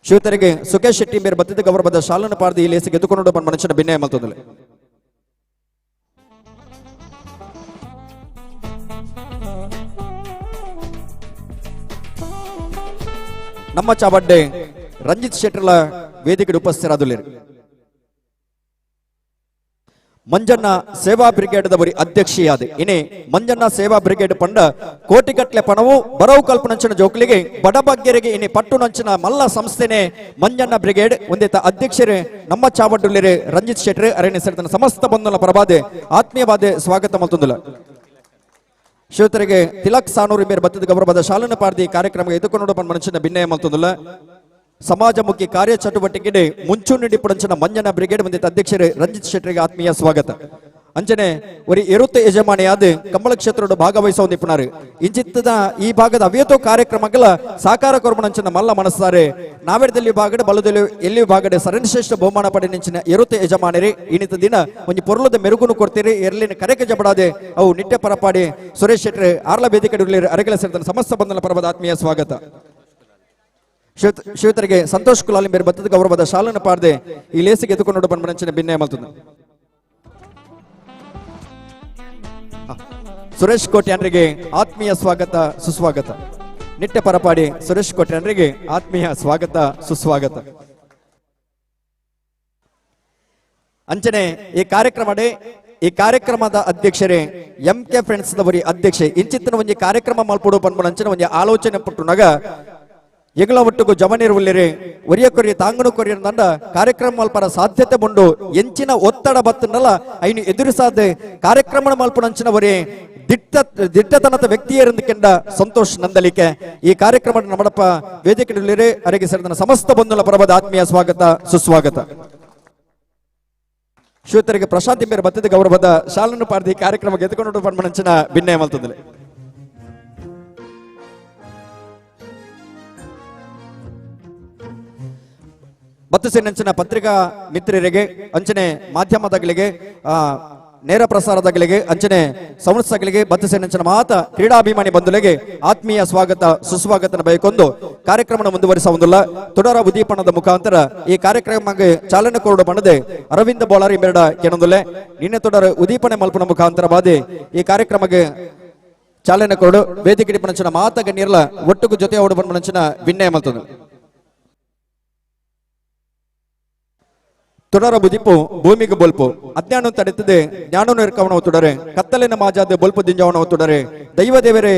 ಶಿವತರಿಗೆ ಸುಖೇಶ್ ಶೆಟ್ಟಿ ಮೇರೆ ಬತ್ತಿದ ಗೌರವದ ಶಾಲನ ಪಾರ್ದಿ ಈ ಲೇಸಿಗೆ ಎದ್ದುಕೊಂಡು ಬಂದ ಮನುಷ್ಯನ ಭಿನ್ನಯ ಮಲ್ತೊಂದಲೆ. ನಮ್ಮ ಚಾವಡ್ಡೆ ರಂಜಿತ್ ಶೆಟ್ಟರ್ಲ ವೇದಿಕೆ ಉಪಸ್ಥಿತರಾದುಲ್ಲೇರಿ. ಮಂಜಣ್ಣ ಸೇವಾ ಬ್ರಿಗೇಡ್ ದವರಿ ಅಧ್ಯಕ್ಷಿಯಾದ ಇನಿ ಮಂಜಣ್ಣ ಸೇವಾ ಬ್ರಿಗೇಡ್ ಪಂಡ ಕೋಟಿಗಟ್ಟಲೆ ಪಣವು ಬರವು ಕಲ್ಪನಂಚಿನ ಜೋಕ್ಲಿಗೆ ಬಡಬಗ್ಗೆರಿಗೆ ಇನಿ ಪಟ್ಟುನಂಚಿನ ಮಲ್ಲ ಸಂಸ್ಥೆನೆ ಮಂಜಣ್ಣ ಬ್ರಿಗೇಡ್ ಒಂದೇತ ಅಧ್ಯಕ್ಷರೇ ನಮ್ಮ ಚಾವಡ್ಡುಲ್ಲೇರಿ ರಂಜಿತ್ ಶೆಟ್ಟರ್ ಅರಣ್ಯ ಸೇರಿದ ಸಮಸ್ತ ಬಂಧುಗಳ ಪರವಾದೆ ಆತ್ಮೀಯವಾದ ಸ್ವಾಗತ ಮಲ್ತೊಂದುಲ್ಲ. ಶ್ರೋತರಿಗೆ ತಿಲಕ್ ಸಾನೂರಿ ಮೇರೆ ಬತ್ತದ ಗೌರವದ ಶಾಲನ ಪಾರ್ದಿ ಕಾರ್ಯಕ್ರಮ ಎದುಕೊಂಡು ಬಂದ ಮನುಷ್ಯನ ಭಿನ್ನಯ ಮಲ್ತೊಂದುಲ್ಲ. ಸಮಾಜಮುಖಿ ಕಾರ್ಯ ಚಟುವಟಿಕೆ ಮುಂಚೂಣಿ ಪುಡಂಚನ ಮಂಜನ ಬ್ರಿಗೇಡ್ ಬಂದಿದ್ದ ಅಧ್ಯಕ್ಷರೇ ರಂಜಿತ್ ಶೆಟ್ಟರಿಗೆ ಆತ್ಮೀಯ ಸ್ವಾಗತ. ಅಂಚನೆ ಒರಿ ಎರುತ್ತ ಯಜಮಾನಿಯಾದ ಕಂಬಳ ಕ್ಷೇತ್ರದ ಭಾಗವಹಿಸುವ ನಿಪುಣರು ಇಂಚಿತ್ತದ ಈ ಭಾಗದ ಅವೇತೋ ಕಾರ್ಯಕ್ರಮಗಳ ಸಾಕಾರ ಕೊರಮಣಂಚಿನ ಮಲ್ಲ ಮನಸ್ಸಾರೆ ನಾವೆರದಲ್ಲಿ ಭಾಗಡೆ ಬಲದಲ್ಲಿ ಎಲ್ಲಿ ಭಾಗಡೆ ಸರಣಿಶ್ರೇಷ್ಠ ಬಹುಮಾನ ಪಡೆನಿಂಚಿನ ಎರುತ್ತ ಯಜಮಾನರೇ ಇನ್ನಿತ ದಿನ ಒಂದು ಪೊರುಳದ ಮೆರುಗುನು ಕೊಡ್ತೀರಿ ಎರಲಿನ ಕರೆಗೆ ಜಬಡಾದೆ ಅವು ನಿಟ್ಟೆ ಪರಪಾಡಿ ಸುರೇಶ್ ಶೆಟ್ಟರ್ ಆರ್ಲ ವೇದಿಕೆ ಅರಗಲ ಸೇರಿದ ಸಮಸ್ತ ಬಂಧನ ಪರ್ವದ ಆತ್ಮೀಯ ಸ್ವಾಗತ. ಶಿವತರಿಗೆ ಸಂತೋಷ್ ಕುಲಾಲಿ ಮೇರೆ ಬತ್ತದ ಗೌರವದ ಶಾಲನ ಪಾರ್ದೆ ಈ ಲೇಸಿಗೆ ಎದುಕೊಂಡು ಬಂದ ಮನಂಚಿನ ಭಿನ್ನಯ ಮಲ್ತದ. ಸುರೇಶ್ ಕೋಟ್ಯಾನ್ರಿಗೆ ಆತ್ಮೀಯ ಸ್ವಾಗತ ಸುಸ್ವಾಗತ. ನಿಟ್ಟೆ ಪರಪಾಡಿ ಸುರೇಶ್ ಕೋಟ್ಯಾನ್ರಿಗೆ ಆತ್ಮೀಯ ಸ್ವಾಗತ ಸುಸ್ವಾಗತ. ಅಂಚನೆ ಈ ಈ ಕಾರ್ಯಕ್ರಮದ ಅಧ್ಯಕ್ಷರೇ M K friends ದವರಿ ಅಧ್ಯಕ್ಷೆ ಇಂಚಿತ್ತಿನ ಒಂಜಿ ಕಾರ್ಯಕ್ರಮ ಮಲ್ಪೊಡು ಪನ್ಪುನ ಅಂಚಿನ ಒಂಜಿ ಆಲೋಚನೆ ಪುಟ್ಟುನಗ ಎಗಳ ಒಟ್ಟುಗು ಜವನೀರು ಉಲ್ಲೇರಿ ಒರಿಯ ಕೊರಿಯ ತಾಂಗನು ಕೊರಿಯ ದಂಡ ಕಾರ್ಯಕ್ರಮ ಮಲ್ಪರ ಸಾಧ್ಯತೆ ಉಂಡು ಎಂಚಿನ ಒತ್ತಡ ಬತ್ತನಲ್ಲ ಐನು ಎದುರಿಸಾದೆ ಕಾರ್ಯಕ್ರಮ ಮಲ್ಪುನಂಚಿನ ಒರೆ ದಿಟ್ಟತನದ ವ್ಯಕ್ತಿಯರೆಂದು ಸಂತೋಷ್ ನಂದಲಿಕೆ ಈ ಕಾರ್ಯಕ್ರಮ ನಮ್ಮಡಪ್ಪ ವೇದಿಕೆ ಅರೆಗೆ ಸೇರಿದ ಸಮಸ್ತ ಬಂಧುಗಳ ಪರವಾದ ಆತ್ಮೀಯ ಸ್ವಾಗತ ಸುಸ್ವಾಗತ. ಶ್ರೋತರಿಗೆ ಪ್ರಶಾಂತಿ ಮೇರೆ ಬತ್ತಿದ ಗೌರವದ ಶಾಲನ್ನು ಪಾರ್ದಿ ಕಾರ್ಯಕ್ರಮ ಗೆದ್ದುಕೊಂಡು ಪನ್ಮನಂಚಿನ ಭಿನ್ನಯ ಮಲ್ತದಲೆ. ಬತ್ತು ಸೇನಂಚಿನ ಪತ್ರಿಕಾ ಮಿತ್ರರಿಗೆ ಅಂಚನೆ ಮಾಧ್ಯಮದಗಳಿಗೆ ನೇರ ಪ್ರಸಾರದಗಳಿಗೆ ಅಂಚನೆ ಸಂಸ್ಥೆಗಳಿಗೆ ಬತ್ತು ಸೇನಂಚಿನ ಮಾತ ಕ್ರೀಡಾಭಿಮಾನಿ ಬಂಧುಗಳಿಗೆ ಆತ್ಮೀಯ ಸ್ವಾಗತ ಸುಸ್ವಾಗತನ ಬಯಕೊಂದು ಕಾರ್ಯಕ್ರಮವನ್ನು ಮುಂದುವರಿಸುವುದಿಲ್ಲ. ತುಡರ ಉದ್ದೀಪನದ ಮುಖಾಂತರ ಈ ಕಾರ್ಯಕ್ರಮಕ್ಕೆ ಚಾಲನೆ ಕೊರಡು ಬಣ್ಣದೆ ಅರವಿಂದ ಬೋಳಾರಿ ಮೇರಡ ಕೆನೊಂದುಲೆ ನಿನ್ನೆ ತೊಡರ ಉದ್ದೀಪನೆ ಮಲ್ಪನ ಮುಖಾಂತರ ಬಾದೆ ಈ ಕಾರ್ಯಕ್ರಮಕ್ಕೆ ಚಾಲನೆ ಕೊರಡು ವೇದಿಕೆ ಪಣಂಚಿನ ಮಾತ ಗಣ್ಯರ್ಲ ಒಟ್ಟುಗು ಜೊತೆ ಓಡು ಬಂದ ವಿನಯ ಮಲ್ತದು. ತುಡರ ಬುದಿಪು ಭೂಮಿಗೆ ಬೊಲ್ಪು ಅಜ್ಞಾನ ತಡೆತದೆ ಜ್ಞಾನ ಇರ್ಕವನ ತೊಡರೆ ಕತ್ತಲಿನ ಮಾಜಾದ ಬೊಲ್ಪು ದಿಂಜವನ ತೊಡರೆ ದೈವ ದೇವರೇ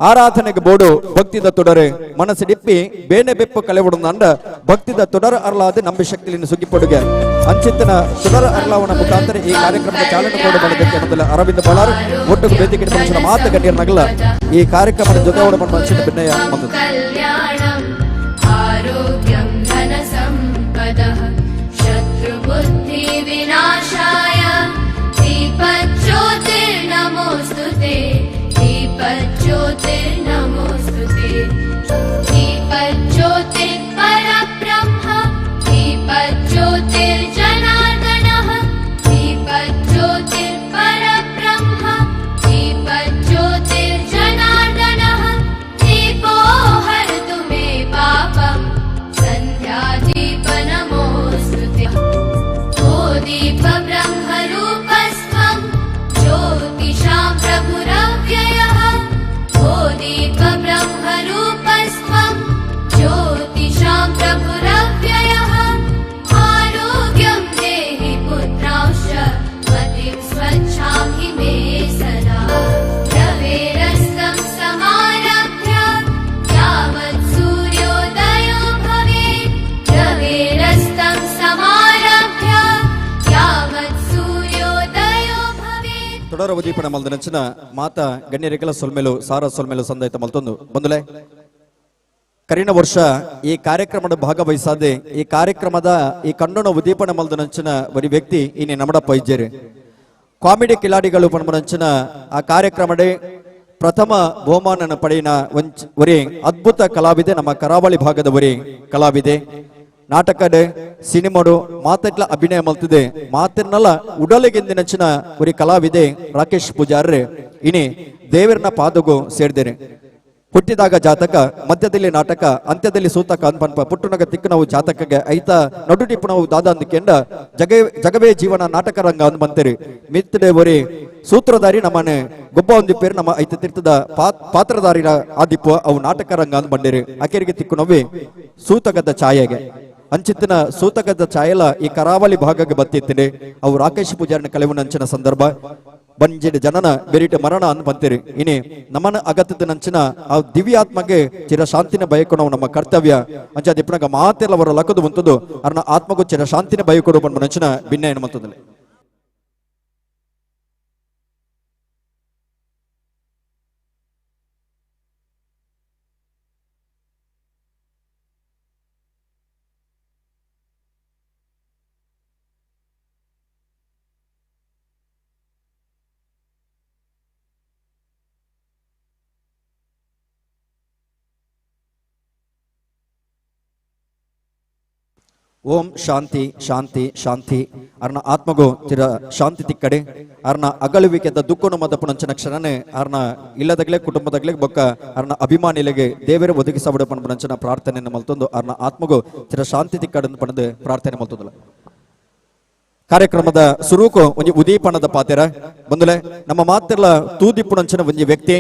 ಆರಾಧನೆಗೆ ಬೋಡು ಭಕ್ತಿದ ತೊಡರೆ ಮನಸ್ಸು ಡಿಪ್ಪಿ ಬೇನೆ ಬೆಪ್ಪು ಕಳೆವಡುಂದ ಭಕ್ತಿದ ತೊಡರ ಅರ್ಲಾದ ನಂಬಿ ಶಕ್ತಿಯನ್ನು ಸುಗ್ಗಿಪೊಡುಗೆ ಅಂಚಿತ್ತನ ತೊಡರ ಅರ್ಲಾವನ ಮುಖಾಂತರ ಈ ಕಾರ್ಯಕ್ರಮಕ್ಕೆ ಚಾಲನೆ ಕೊಡು ಮಾಡಬೇಕು ಅನ್ನೋದಿಲ್ಲ ಅರವಿಂದ ಬಳ್ಳಾರ್ ಒಟ್ಟು ವೇದಿಕೆ ಮನುಷ್ಯನ ಮಾತು ಗಣ್ಯರ ನಗಲ ಈ ಕಾರ್ಯಕ್ರಮದ ಜೊತೆ ಓಡ ಮನುಷ್ಯನ ಭಿನ್ನಯ. आरोग्यं धनसम्पदः शत्रुबुद्धिविनाशाय दीपज्योतिर्नमोऽस्तु ते दीपज्योतिर्नमोऽस्तु ते दीपज्योतिः परब्रह्म दीपज्योतिर्जनार्दनः दीपज्योतिः परब्रह्म दीपज्योतिर्जनार्दनः दीपो हरतु मे पापं सन्ध्यादीप नमोऽस्तु ते। ओ दीपब्रह्मरूपस्त्वं ज्योतिषां प्रभुरव्ययः ओ दीपब्रह्मरूपस्त्वं ज्योतिषां प्रभुरव्ययः आरोग्यं देहि पुत्रांश्च मतिं स्वच्छां हि मे सदा रवेरस्तं समारभ्य यावत् सूर्योदयो भवेत् रवेरस्तं समारभ्य यावत् सूर्योदयो भवेत्. ತೊಡರ ಉದೀಪನ ಮಲ್ದನಂಚಿನ ಮಾತ ಗಣ್ಯರಿಗಲ ಸೊಲ್ಮೆಲು ಸಾರ ಸೊಲ್ಮೆಲು ಸಂದೈತ ಮಲ್ತೊಂದು ಬಂದುಲೆ. ಕರಿನ ವರ್ಷ ಈ ಕಾರ್ಯಕ್ರಮದ ಭಾಗವಹಿಸಾದೆ ಈ ಕಾರ್ಯಕ್ರಮದ ಈ ಕಣ್ಣುನ ಉದೀಪನ ಮಲ್ದನಂಚಿನ ಒರಿ ವ್ಯಕ್ತಿ ಇನಿ ನಮಡ ಪೈಜೇರು ಕಾಮಿಡಿ ಕಿಲಾಡಿಗಳು ಪಣಮನಂಚಿನ ಆ ಕಾರ್ಯಕ್ರಮಡೆ ಪ್ರಥಮ ಬಹುಮಾನನ ಪಡೆಯಿನ ಒರಿ ಅದ್ಭುತ ಕಲಾವಿದೆ, ನಮ್ಮ ಕರಾವಳಿ ಭಾಗದ ಒರಿ ಕಲಾವಿದೆ. ನಾಟಕಡೆ ಸಿನಿಮಾಡು ಮಾತಟ್ಲ ಅಭಿನಯ ಮಲ್ತಿದೆ, ಮಾತಿನಲ್ಲ ಉಡಲಿಗೆಂದಿನಂಚಿನ ಒರಿ ಕಲಾವಿದೆ ರಾಕೇಶ್ ಪೂಜಾರ್ರೆ ಇನಿ ದೇವರನ ಪಾದಗೂ ಸೇರಿದ್ದೇನೆ. ಹುಟ್ಟಿದಾಗ ಜಾತಕ, ಮಧ್ಯದಲ್ಲಿ ನಾಟಕ, ಅಂತ್ಯದಲ್ಲಿ ಸೂತಕ ಅನ್ಪನ್ಪ ಪುಟ್ಟುನಗ ತಿಕ್ಕು ನಾವು ಜಾತಕಗೆ ಐತ ನಡುಟಿಪ್ಪು ನಾವು ದಾದ ಅಂದಕೆಂಡ ಜಗವೇ ಜೀವನ ನಾಟಕ ರಂಗ ಅಂದ್ ಬಂತೇರಿ. ಮಿತ್ತಡೆ ಒರಿ ಸೂತ್ರಧಾರಿ ನಮ್ಮನೆ ಗೊಬ್ಬ ಒಂದಿಪ್ಪೇರು ನಮ್ಮ ಐತ ತೀರ್ಥದ ಪಾತ್ರಧಾರಿನ ಆದಿಪ್ಪು ಅವು ನಾಟಕ ರಂಗ ಅಂದ್ ಬಂಡೇರಿ. ಅಕೆರಿಗೆ ತಿಕ್ಕು ನೋವಿ ಸೂತಕದ ಛಾಯೆಗೆ ಅಂಚಿತ್ತಿನ ಸೂತಕದ ಛಾಯೆಲ ಈ ಕರಾವಳಿ ಭಾಗಕ್ಕೆ ಬತ್ತಿತ್ತಿನಿ. ಅವು ರಾಕೇಶ್ ಪೂಜಾರಿನ ಕಳೆವು ನಂಚಿನ ಸಂದರ್ಭ ಬಂಜಿಡ ಜನನ ಬೆರಿಟ ಮರಣ ಅಂದ್ ಬಂತೀರಿ. ಇನಿ ನಮನ ಅಗತ್ಯದ ನಂಚಿನ ಆ ದಿವ್ಯಾತ್ಮಗೆ ಚಿರ ಶಾಂತಿನ ಬಯಕೊಡವು ನಮ್ಮ ಕರ್ತವ್ಯ. ಅಂಚ ದಿಪ್ಪನಗ ಮಾತೆಲ್ಲ ಅವರ ಲಕ್ಕದು ಬಂತದ್ದು ಅರ್ನ ಆತ್ಮಗೂ ಚಿರ ಶಾಂತಿನ ಬಯಕೊಡು ಬಂದ ನಂಚಿನ ಭಿನ್ನ ಏನು ಮಂತದಲ್ಲಿ. ಓಂ ಶಾಂತಿ ಶಾಂತಿ ಶಾಂತಿ. ಅರ್ನ ಆತ್ಮಗೂ ಚಿರ ಶಾಂತಿ ತಿಕ್ಕಡೆ, ಅರ್ನ ಅಗಲುವಿಕೆದ ದುಃಖನು ಮದಪುಣಂಚಿನ ಕ್ಷಣನೆ ಅರ್ನ ಇಲ್ಲದಗಲೇ ಕುಟುಂಬದಾಗಲೇ ಬೊಕ್ಕ ಅರ್ನ ಅಭಿಮಾನಿಲೆಗೆ ದೇವರ ಒದಗಿಸಬಡ ಪಣಪುಣಂಚಿನ ಪ್ರಾರ್ಥನೆಯನ್ನು ಮಲ್ತೊಂದು ಅರ್ನ ಆತ್ಮಗೂ ಚಿರ ಶಾಂತಿ ತಿಕ್ಕಡನ್ನು ಪಣದು ಪ್ರಾರ್ಥನೆ ಮಲ್ತೊಂದಲ್ಲ. ಕಾರ್ಯಕ್ರಮದ ಸುರೂಕು ಒಂಜಿ ಉದೀಪಣದ ಪಾತೆರ ಬಂದುಲೆ ನಮ್ಮ ಮಾತೆಲ್ಲ ತೂದಿಪ್ಪುಣಂಚಿನ ಒಂಜಿ ವ್ಯಕ್ತಿ,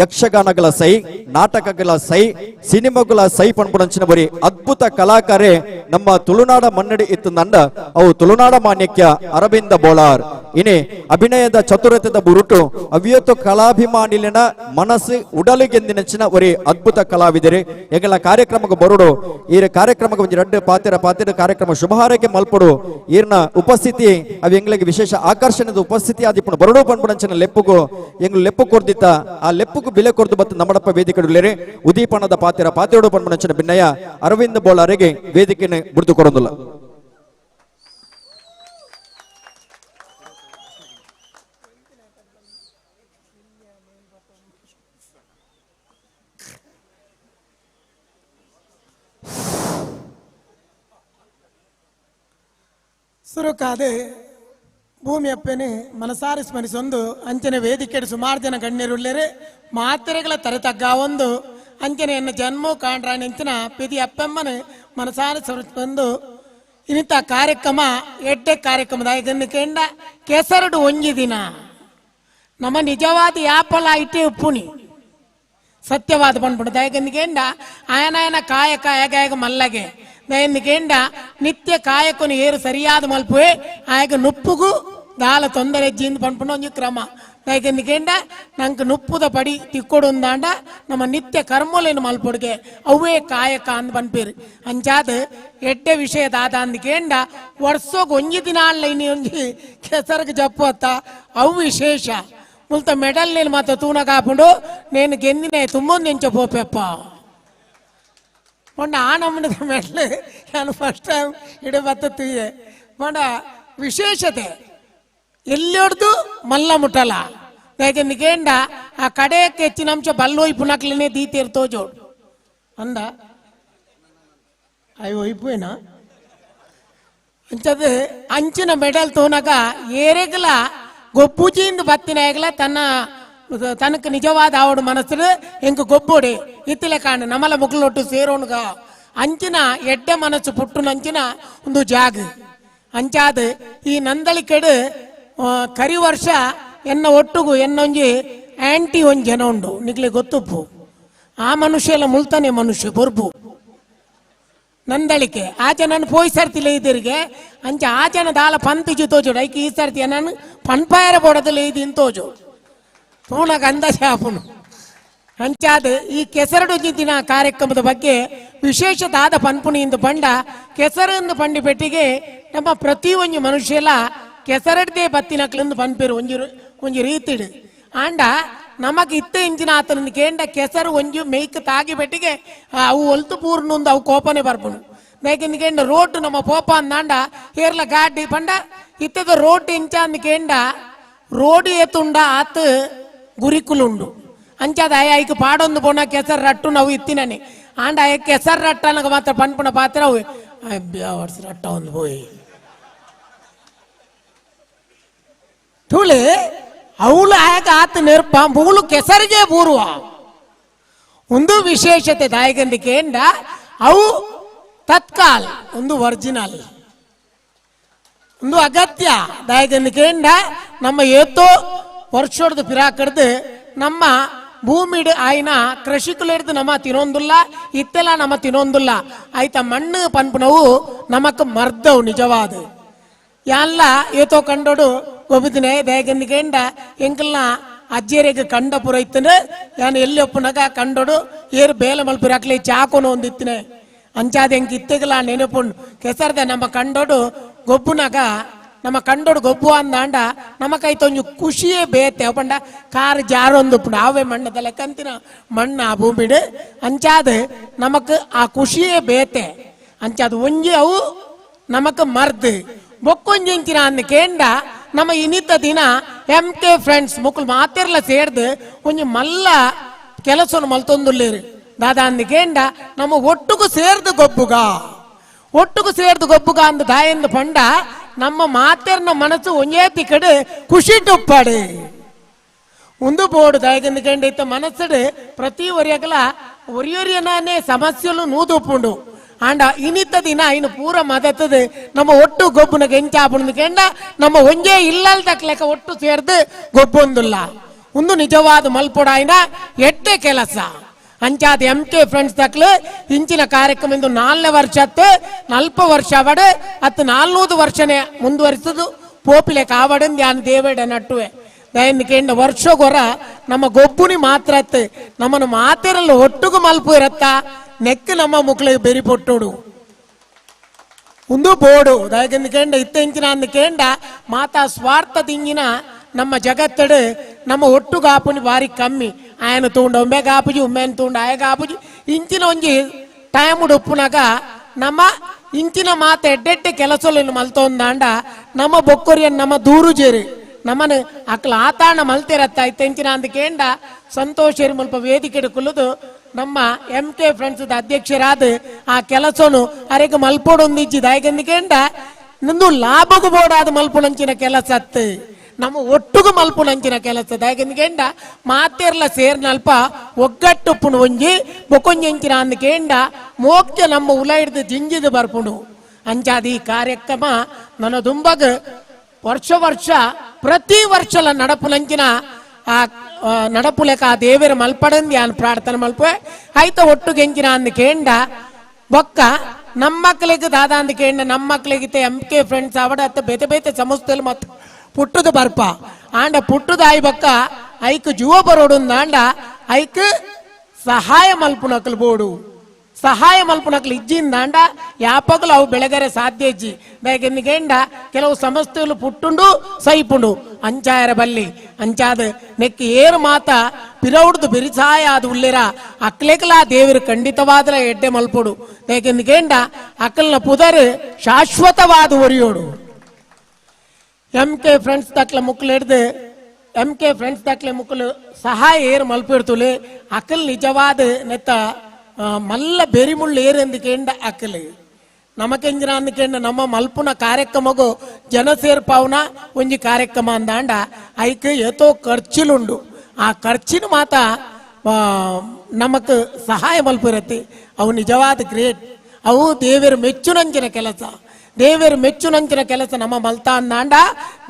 ಯಕ್ಷಗಾನಗಳ ಸೈ, ನಾಟಕಗಳ ಸೈ, ಸಿನಿಮಾಗಳ ಸೈ ಪಣ್ಪುಣಂಚಿನ ಬರಿ ಅದ್ಭುತ ಕಲಾಕಾರೆ ನಮ್ಮ ತುಳುನಾಡ ಮನ್ನಡಿ ಇತ್ತು ನಂಡ ಅವು ತುಳುನಾಡ ಮಾನ್ಯಕ್ಯ ಅರವಿಂದ ಬೋಳಾರ್. ಇನಿ ಅಭಿನಯದ ಚತುರತೆದ ಬುರುಟು ಅವ್ಯತ್ತು ಕಲಾಭಿಮಾನಿಲಿನ ಮನಸ್ಸು ಉಡಲಿಗೆಂದಿನಂಚಿನ ಒರಿ ಅದ್ಭುತ ಕಲಾವಿದರೆ. ಎಂಗಲ ಕಾರ್ಯಕ್ರಮಕ್ಕೆ ಬರುಡು, ಈರ ಕಾರ್ಯಕ್ರಮಕ್ಕೆ ಒಂಜಿ ರಡ್ಡು ಪಾತೆರ ಪಾತೆರ ಕಾರ್ಯಕ್ರಮ ಶುಭಹಾರಕ್ಕೆ ಮಲ್ಪಡು. ಈರ್ನ ಉಪಸ್ಥಿತಿ ಅವು ಎಂಗಳಿಗೆ ವಿಶೇಷ ಆಕರ್ಷಣೆದ ಉಪಸ್ಥಿತಿ ಆದಿಪ್ಪುಂಡು ಬರುಡು ಪಣ್ಪುಣಂಚಿನ ಲೆಪ್ಪುಗು ಎಂಗ್ಲು ಲೆಪ್ಪು ಕೊರ್ದಿತ್ತ ಆ ಲೆಪ್ಪುಗು ಬೆಲೆ ಕೊರ್ದು ಬತ್ತು ನಮ್ಮಡಪ್ಪ ವೇದಿಕೆಡುಳ್ಳೇರೆ ಉದೀಪಣದ ಪಾತೆರ ಪಾತೆರಡು ಪಣ್ಪುಣಂಚಿನ ಭಿನ್ನಯ ಅರವಿಂದ ಬೋಳಾರಿಗೆ ವೇದಿಕೆಯನ್ನು ಬುಡ್ದು ಕೊರೊಂದುಲ್ಲ. ಸುರುಕಾದೆ ಭೂಮಿಯಪ್ಪನೆ ಮನಸಾರಿ ಸ್ಮರಿಸೊಂದು ಅಂಚನೆ ವೇದಿಕೆ ಸುಮಾರು ಜನ ಗಣ್ಯರುಳ್ಳೇರೆ ಮಾತೆರೆಗಳ ತರೆ ಒಂದು ಅಂಚನೆಯನ್ನು ಜನ್ಮ ಕಾಂಡ್ರಾಣಿಂಚಿನ ಪಿದಿ ಅಪ್ಪಮ್ಮನೆ ಮನಸಾರಿ ಸ್ಮರಿಸೊಂದು ಇನ್ನಿತ ಕಾರ್ಯಕ್ರಮ ಎಡ್ಡೆ ಕಾರ್ಯಕ್ರಮದ ಇದನ್ನು ಕೆಂಡ ಕೆಸರಡು ಒಂಜಿ ದಿನ ನಮ್ಮ ನಿಜವಾದ ಯಾಪಲ ಇಟ್ಟೆ ಉಪ್ಪುನಿ ಸತ್ಯವಾದ ಬಂದ್ಬಿಡು ದಯಗಂದಿಗೆಂಡ ಆಯನಾಯನ ಕಾಯಕ ಆಯಗಾಯಗ ಮಲ್ಲಗೆ ದಯಂದಿಗೆಂಡ ನಿತ್ಯ ಕಾಯಕನು ಏರು ಸರಿಯಾದ ಮಲ್ಪುವೆ ಆಯಗ ನುಪ್ಪುಗು ದಾಲ ತೊಂದರೆ ಜಿಂದ ಪನ್ಪುಂಡು ಒಂಜಿ ಕ್ರಮ ದಯಗಂದಿಗೆಂಡ ನಂಗೆ ನುಪ್ಪುದ ಪಡಿ ತಿಕ್ಕೊಡು ಅಂದಾಂಡ ನಮ್ಮ ನಿತ್ಯ ಕರ್ಮಲೇನು ಮಲ್ಪೊಡುಗೆ ಅವೇ ಕಾಯಕ ಅಂದ್ ಪನ್ಪೇರು ಅಂಚಾದ ಎಡ್ಡೆ ವಿಷಯ ದಾದ ಅಂದ್ಕೇಂಡ ವರ್ಷೋಗ್ ಒಂಜಿ ದಿನ ಅಲ್ಲ ಇನಿ ಒಂಜಿ ಕೆಸರ್ಗೆ ಜಪ್ಪತ್ತ ಅವು ವಿಶೇಷ ಮುಲ್ತ ಮೆಡಲ್ నేను ಮಾತ ತೂನ ಕಾಪುಂಡು నేను ಗೆಂದಿನ ತುಂಬೊಂದು ಎಂಚ ಪೋಪೆಪ್ಪ. ಪಂಡ ಆ ನಮ್ಮದ ಮೆಡ್ಲ್ ನಾನು ಫಸ್ಟ್ ಟೈಮ್ ಇಡ ಬತ್ತ ಪಂಡ ವಿಶೇಷತೆ ಎಲ್ಲಿಡ್ದು ಮಲ್ಲ ಮುಟ್ಟಲ್ಲ. ಯಾಕೆಂದ್ರೆ ಕೇಂಡ ಆ ಕಡೆಯಕ್ಕೆ ಹೆಚ್ಚಿನ ಅಂಶ ಬಲ್ಲೋಯ್ ಪುನಕ್ಲನೆ ದೀತೇರ್ ತೋಜೋಡು ಅಂದ ಅಯ್ಯೋ ಒಯ್ಪೇನಾ ಅಂಚದ ಅಂಚಿನ ಮೆಡಲ್ ತೋನಾಗ ಏರೆಗಲ ಗೊಬ್ಬುಜಿಯಿಂದ ಬತ್ತಿನಾಗಲ ತನ್ನ ತನಕ ನಿಜವಾದ ಆವಡು ಮನಸ್ಸು ಎಂಕ ಗೊಬ್ಬೋಡೆ ಇತ್ತಿಲೆ ಕಾಣ ನಮಲ ಮುಗ್ಲೊಟ್ಟು ಸೇರೋಣಗ ಅಂಚಿನ ಎಡ್ಡೆ ಮನಸ್ಸು ಪುಟ್ಟುನಂಚಿನ ಒಂದು ಜಾಗ ಅಂಚಾದ ಈ ನಂದಳಿಕೆಡು ಕರಿ ವರ್ಷ ಎನ್ನ ಒಟ್ಟುಗು ಎನ್ನೊಂಜಿ ಆಂಟಿ ಒಂಜಿ ಜನ ಉಂಡು ನಿಗ್ಲೆ ಗೊತ್ತುಪ್ಪು ಆ ಮನುಷ್ಯ ಎಲ್ಲ ಮುಲ್ತಾನೆ ಮನುಷ್ಯ ಬೊರ್ಬು ನಂದಳಿಕೆ ಆಚೆ ನಾನು ಪೋಯ್ ಸರ್ತಿ ಇದ್ದಿರಿಗೆ ಅಂಚೆ ಆಚೆನ ದಾಲ ಪಂತಿಜು ತೋಜೋಡು ಐಕೆ ಈ ಸರ್ತಿ ನಾನು ಪನ್ಪಾಯರ ಬೋಡದಲ್ಲಿ ಇದ್ದೀನಿ ತೋಜು ತೋಣಗ ಅಂದಾಜಾಪುನು ಅಂಚಾದ ಈ ಕೆಸರಡು ದಿನ ಕಾರ್ಯಕ್ರಮದ ಬಗ್ಗೆ ವಿಶೇಷದಾದ ಪನ್ಪುನಿ ಎಂದು ಬಂಡ ಕೆಸರು ಪಂಡಿ ಪೆಟ್ಟಿಗೆ ನಮ್ಮ ಪ್ರತಿಯೊಂದು ಮನುಷ್ಯಲ ಕೆಸರಡ್ದೇ ಬತ್ತಿನಕ್ಲಿಂದು ಪನ್ಪಿರು ಒಂಜಿ ಒಂಜಿ ರೀತಿಡು ಆಂಡ ನಮಗೆ ಇತ್ತ ಇಂಚಿನ ಆತನ ಕೇಂಡ ಕೆಸರು ಒಂಜು ಮೇಯ್ಕ್ ತಾಗಿ ಬೆಟ್ಟಿಗೆ ಅವು ಒಲ್ತು ಪೂರ್ಣೊಂದು ಅವು ಕೋಪನೆ ಬರ್ಪುನು. ಯಾಕೆಂದು ಕೇಂಡ ರೋಡ್ ನಮ್ಮ ಪೋಪ ಅಂದಾಂಡ ಕೇರಳ ಗಾಡಿ ಪಂಡ ಇತ್ತದ ರೋಡ್ ಇಂಚ ಅಂದ ಕೇಂಡ ರೋಡ್ ಏತುಂಡ ಆತ ಗುರಿಕುಲುಂಡು ಅಂಚಾದ ಆಯ ಐಕ್ ಪಾಡೊಂದು ಪೋಣ ಕೆಸರು ರಟ್ಟು ನಾವು ಇತ್ತಿನನೆ ಆಂಡ ಆಯ ಕೆಸರು ರಟ್ಟನಗ ಮಾತ್ರ ಪನ್ಪುನ ಪಾತ್ರ ಅವು ರಟ್ಟ ಒಂದು ಪೋಯಿ ತುಳಿ ಅವಳು ಆಗ ಆತ ನೆರ್ಪ ಮೂಳು ಕೆಸರಿಗೆ ಬೂರುವ ಒಂದು ವಿಶೇಷತೆ ದಾಯಕಂದಿ ಕೇಂಡ ಅವು ತತ್ಕಾಲ್ ಒಂದು ಒರಿಜಿನಲ್ ಒಂದು ಅಗತ್ಯ ದಾಯಕಂದಿ ಕೇಂಡ ನಮ್ಮ ಏತೋ ವರ್ಷದ ಪಿರಾಕಡ್ದು ನಮ್ಮ ಭೂಮಿಡ್ ಆಯ್ನ ಕೃಷಿಕುಲೆಡ್ದು ನಮ್ಮ ತಿನ್ನೊಂದುಲ್ಲ ಇತ್ತೆಲ್ಲ ನಮ್ಮ ತಿನ್ನೊಂದುಲ್ಲ ಆಯ್ತ ಮಣ್ಣು ಪನ್ಪುನವು ನಮಕ್ ಮರ್ದವು ನಿಜವಾದ ಎಲ್ಲ ಏತೋ ಕಂಡೋಡು ಗೊಬ್ಬುದಿನೇ ದಯಗಂದಿ ಕೇಂಡ ಎಂಕಲ್ನ ಅಜ್ಜೇರಿಗೆ ಕಂಡ ಪುರ ಇತ್ತನೆ ಯಾನ್ ಎಲ್ಲಿ ಒಪ್ಪುನಗ ಕಂಡೋಡು ಏರು ಬೇಲೆ ಮಲ್ಪಿರಾಕ್ಲಿ ಚಾಕೋನು ಒಂದಿತ್ತನೆ ಅಂಚಾದ ಎಂಕ್ ಇತ್ತೆಗಲ ನೆನಪುಂಡು ಕೆಸರ್ದೆ ನಮ್ಮ ಕಂಡೋಡು ಗೊಬ್ಬುನಗ ನಮ್ಮ ಕಂಡೋಡು ಗೊಬ್ಬು ಅಂದಾಂಡ ನಮ್ಮ ಕೈ ತೊಂಜು ಖುಷಿಯೇ ಬೇತೆ ಪಂಡ ಕಾರು ಜಾರೊಂದು ಆವೇ ಮಣ್ಣದ ಲೆಕ್ಕಂತಿನ ಮಣ್ಣ ಆ ಭೂಮಿಡು ಅಂಚಾದ ನಮಕ್ ಆ ಖುಷಿಯೇ ಬೇತೆ ಅಂಚಾದ ಒಂಜಿ ಅವು ನಮಕ್ ಮರ್ದು ಬೊಕ್ಕೊಂಜಿಂಚಿನ ಅಂದ ಕೇಂಡ ನಮ್ಮ ಇನಿತ ದಿನ M K friends ಮುಕ್ಕುಲ್ ಮಾತಿರ್ಲ ಸೇರ್ದು ಒಂಜಿ ಮಲ್ಲ ಕೆಲಸವನ್ನು ಮಲ್ತೊಂದುಲ್ಲೇರು ದಾದಾ ಅಂದ ಕೇಂಡ ನಮ್ಮ ಒಟ್ಟುಗು ಸೇರ್ದು ಗೊಬ್ಬುಗ ಒಟ್ಟುಗು ಸೇರ್ದು ಗೊಬ್ಬುಗ ಅಂದ ದಾಯಂದು ಪಂಡ ನಮ್ಮ ಮಾತೆರ್ನ ಮನಸ್ಸು ಒಂಜೇ ತಿಕ್ಕಡು ಖುಷಿ ಟುಪ್ಪಾಡು ಒಂದು ಬೋರ್ಡು ದಾಯಕಂದು ಕೇಂಡ ಇತ್ತ ಮನಸ್ಸುಡು ಪ್ರತಿ ಒರಿಯಗಲ ಒರಿಯೊರಿಯನೇ ಸಮಸ್ಯೆಲು ನೂದುಪ್ಪುಂಡು ಆಂಡ ಇನಿತ ದಿನ ಇನ್ನು ಪೂರ ಮದತದು ನಮ್ಮ ಒಟ್ಟು ಗೊಬ್ಬುನ ಕೆಂಚಾಪುಂಡು ಕೇಂಡ ನಮ್ಮ ಒಂಜೇ ಇಲ್ಲಲ್ ತಕ್ಲೆಕ್ಕ ಒಟ್ಟು ಸೇರ್ದು ಗೊಬ್ಬೊಂದುಲ್ಲ ಒಂದು ನಿಜವಾದ ಮಲ್ಪೊಡಾಯಿನ ಎಟ್ಟೆ ಕೆಲಸ ಅಂಚಾದ M K friends ತಕ್ಲು ಇಂಚಿನ ಕಾರ್ಯಕ್ರಮ ಇಂದು 4 ವರ್ಷ ಅತ್ತು 40 ವರ್ಷ ಅವಡು ಅತ್ತು 400 ವರ್ಷನೇ ಮುಂದುವರಿಸುದು ಪೋಪಿಲೆ ಕಾವಡನ್ ಧ್ಯಾನ ದೇವೇಡ ನಟ್ಟುವೆ ದಯನ್ ಕೇಂಡ ವರ್ಷಗೊರ ನಮ್ಮ ಗೊಬ್ಬುನಿ ಮಾತ್ರ ಅತ್ತು ನಮ್ಮನ್ನು ಮಾತಿರಲ್ಲ ಒಟ್ಟುಗು ಮಲ್ಪು ಇರತ್ತ ನೆಕ್ ನಮ್ಮ ಮುಕ್ಳಿಗೆ ಬೆರಿ ಪೊಟ್ಟೋಡು ಒಂದು ಬೋರ್ಡು ದಯಕಂದು ಕೇಂಡ ಇತ್ತ ಇಂಚಿನ ಅಂದ ಕೇಂಡ ಮಾತಾ ಸ್ವಾರ್ಥ ತಿಂಗಿನ ನಮ್ಮ ಜಗತ್ತಡು ನಮ್ಮ ಒಟ್ಟು ಗಾಪುನಿ ಬಾರಿ ಕಮ್ಮಿ ಆಯನ ತೂಂಡ ಒಮ್ಮೆ ಗಾಪುಜಿ ಉಮ್ಮೆನ ತೂಂಡ ಆಯ ಗಾಪುಜಿ ಇಂಚಿನ ಒಂಜಿ ಟೈಮ್ ಉಪ್ಪುನಾಗ ನಮ್ಮ ಇಂಚಿನ ಮಾತು ಎಡ್ಡೆಡ್ಡೆ ಕೆಲಸಗಳನ್ನು ಮಲ್ತೊಂದಾಂಡ ನಮ್ಮ ಬೊಕ್ಕೊರಿಯನ್ ನಮ್ಮ ದೂರು ಜೇರಿ ನಮ್ಮನ್ನು ಅಕ್ಲ ಆತಾಣ ಮಲ್ತಿರತ್ತ ಇತ್ತ ಇಂಚಿನ ಅಂದ ಕೇಂಡ ಸಂತೋಷ ಮುಲ್ಪ ವೇದಿಕೆ ಕುಲ್ಲುದು ನಮ್ಮ M K friends ಅಧ್ಯಕ್ಷರಾದ ಆ ಕೆಲಸನು ಅರೆಗೆ ಮಲ್ಪೊಡೊಂದಿಜ್ಜಿ ದಾಯಕಂದು ಕೇಂಡ ನಂದು ಲಾಭಗೂ ಬೋಡಾದ ಮಲ್ಪುಣಂಚಿನ ಕೆಲಸ ಅತ್ತು ನಮ್ಮ ಒಟ್ಟುಗು ಮಲ್ಪುಣಂಚಿನ ಕೆಲಸ ದಾಯಕಂದು ಕೇಂಡ ಮಾತೆರ್ಲ ಸೇರ್ನಲ್ಪ ಒಗ್ಗಟ್ಟುಪ್ಪುನು ಒಂಜಿ ಬೊಕೊಂಜಂಚಿನ ಅಂದ ಕೇಂಡ ಮೋಕ್ಷ ನಮ್ಮ ಉಲ ಹಿಡ್ದು ಜಿಂಜಿದು ಬರ್ಪುಣು ಅಂಚಾದ ಈ ಕಾರ್ಯಕ್ರಮ ನನ್ನ ದುಂಬಗ ವರ್ಷ ವರ್ಷ ಪ್ರತಿ ವರ್ಷಲ ನಡಪುನಂಚಿನ ಆ ನಡಪುಲೆಕ ಆ ದೇವರ ಮಲ್ಪಡಂದಿ ಯಾನ್ ಪ್ರಾರ್ಥನೆ ಮಲ್ಪೆ ಆಯ್ತ ಒಟ್ಟು ಗೆಂಚಿನ ಅಂದ ಕೇಂಡ ಬೊಕ್ಕ ನಮ್ಮ ಮಕ್ಕಳಿಗೆ ದಾದಾ ಅಂದ ಕೇಂಡ ನಮ್ಮ ಮಕ್ಕಳಿಗೆ M K friends ಅವಡ ಅತ್ತ ಬೇತೆ ಬೇತೆ ಸಂಸ್ಥೆಯಲ್ಲಿ ಮತ್ತು ಪುಟ್ಟದ ಬರ್ಪ ಆಂಡ ಪುಟ್ಟದ ಆಯ್ ಬಕ್ಕ ಐಕ್ ಜುವ ಬರೋಡು ಆಂಡ ಐಕ್ ಸಹಾಯ ಮಲ್ಪುನಕಲ್ ಬೋಡು ಸಹಾಯ ಮಲ್ಪುನಕಲ್ ಇಜ್ಜಿಂದಾಂಡ ಯಾಪಗಲು ಅವು ಬೆಳಗರೆ ಸಾಧ್ಯ ಇಜ್ಜಿ ಬೇಕೆಂದ ಕೆಲವು ಸಂಸ್ಥೆಗಳು ಪುಟ್ಟುಂಡು ಸೈಪುಂಡು ಅಂಚಾಯರ ಬಲ್ಲಿ ಅಂಚಾದ ನೆಕ್ ಏರು ಮಾತ ಪಿರೌಡ್ದು ಬಿರಿಸಾಯ ಅದು ಉಳ್ಳಿರ ಅಕ್ಲೆಕಲಾ ದೇವರು ಖಂಡಿತವಾದ ಎಡ್ಡೆ ಮಲ್ಪೊಡು ಏಕೆಂದು ಅಕ್ಕಲ್ನ ಪುದರ್ ಶಾಶ್ವತವಾದ ಒರಿಯೋಡು. M K friends ದಾಖಲೆ ಮುಕ್ಕಲು ಹಿಡ್ದು M K friends ದಾಖಲೆ ಮುಕ್ಕಲು ಸಹಾಯ ಏರು ಮಲ್ಪಿಡ್ತುಲೆ ಅಕಲ್ ನಿಜವಾದ ನೆತ್ತ ಮಲ್ಲ ಬೆರಿಮುಳ್ಳು ಏರು ಎಂದು ಕೇಂಡ ಅಕಲ್ ನಮಕೆಂಜಿನ ಅಂದ್ಕೇಂಡ ನಮ್ಮ ಮಲ್ಪುನ ಕಾರ್ಯಕ್ರಮಗೂ ಜನ ಸೇರ್ಪಾವನ ಒಂಜಿ ಕಾರ್ಯಕ್ರಮ ಅಂದಾಂಡ ಐಕ್ ಏತೋ ಖರ್ಚಿಲುಂಡು. ಆ ಖರ್ಚಿನ ಮಾತ ನಮಕ್ ಸಹಾಯ ಮಲ್ಪಿರತ್ತೆ. ಅವು ನಿಜವಾದ ಗ್ರೇಟ್. ಅವು ದೇವರ ಮೆಚ್ಚುನಂಚಿನ ಕೆಲಸ. ದೇವರ ಮೆಚ್ಚುನಂಚಿನ ಕೆಲಸ ನಮ್ಮ ಮಲ್ತಾ ಅಂದಾಂಡ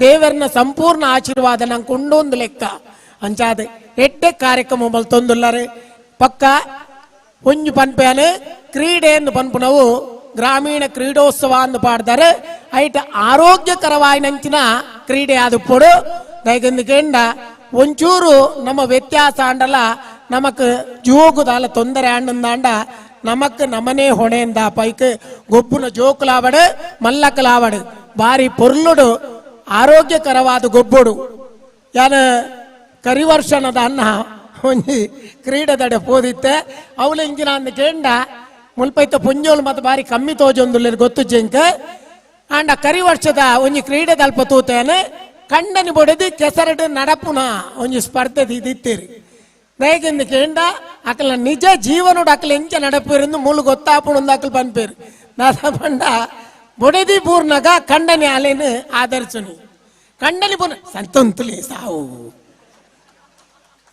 ದೇವರನ್ನ ಸಂಪೂರ್ಣ ಆಶೀರ್ವಾದ ನಂಗೆ ಉಂಡೊಂದು ಲೆಕ್ಕ ಅಂಚಾದ ಎಡ್ಡೆ ಕಾರ್ಯಕ್ರಮ ಮಲ್ತೊಂದುಲ್ಲರೆ ಪಕ್ಕ ಒಂಜಿ ಪನ್ಪೇನೆ ಕ್ರೀಡೆ ಎಂದು ಪನ್ಪುನವು ಗ್ರಾಮೀಣ ಕ್ರೀಡೋತ್ಸವ ಅಂದು ಪಾಡ್ತಾರೆ. ಐಟ ಆರೋಗ್ಯಕರವಾಯಿನಂಚಿನ ಕ್ರೀಡೆ ಅದು ಪೊಡು ದಯಗೆಂದು ಒಂಚೂರು ನಮ್ಮ ವ್ಯತ್ಯಾಸ ಆಂಡಲ ನಮಕ್ ಜೋಗುದಾಲ ತೊಂದರೆ ಆಂಡಂದಾಂಡ ನಮಕ್ ನಮನೇ ಹೊಣೆಂದ ಪೈಕ್ ಗೊಬ್ಬುನ ಜೋಕುಲಾವಡು ಮಲ್ಲಕಲಾವಡು ಬಾರಿ ಪೊರ್ಲುಡು ಆರೋಗ್ಯಕರವಾದ ಗೊಬ್ಬುಡು. ಯಾನ ಕರಿವರ್ಷಣದ ಅನ್ನ ಒಂಜಿ ಕ್ರೀಡೆದಡೆ ಪೋದಿತ್ತೆ ಅವಳು ಇಂಜಿನ ಅಂದ ಕೇಂಡ ಮುಲ್ಪೈತ ಪುಂಜೋಲು ಮತ್ತು ಬಾರಿ ಕಮ್ಮಿ ತೋಜೊಂದುಲ್ಲೇರು ಗೊತ್ತು ಜಿಂಕ ಆಂಡ ಕರಿವರ್ಷದ ಒಂಜಿ ಕ್ರೀಡೆದಲ್ಪ ತೂತೇನೆ ಕಂಡನಿ ಬೊಡೆದು ಕೆಸರಡು ನಡಪುನ ಒಂಜಿ ಸ್ಪರ್ಧೆ ಇದಿತ್ತೀರಿ. ದಯಗೆಂದು ಕೇಂಡ ಅಕಲ ನಿಜ ಜೀವನೋಡು ಅಕಲ ಎಂಚ ನಡಪೇರಿಂದು ಮುಳ್ಳು ಗೊತ್ತಾಪುಣಂದು ಅಕಲ್ ಪನ್ಪೇರು ನಾದ ಪಂಡ ಬೊಡೆದಿ ಪೂರ್ಣಗ ಕಂಡನಿ ಅಲೇನು ಆಧರಿಸುನಿ ಕಂಡನಿ ಪೂರ್ಣ ಸಂತೊಂತುಲಿ ಸಾವು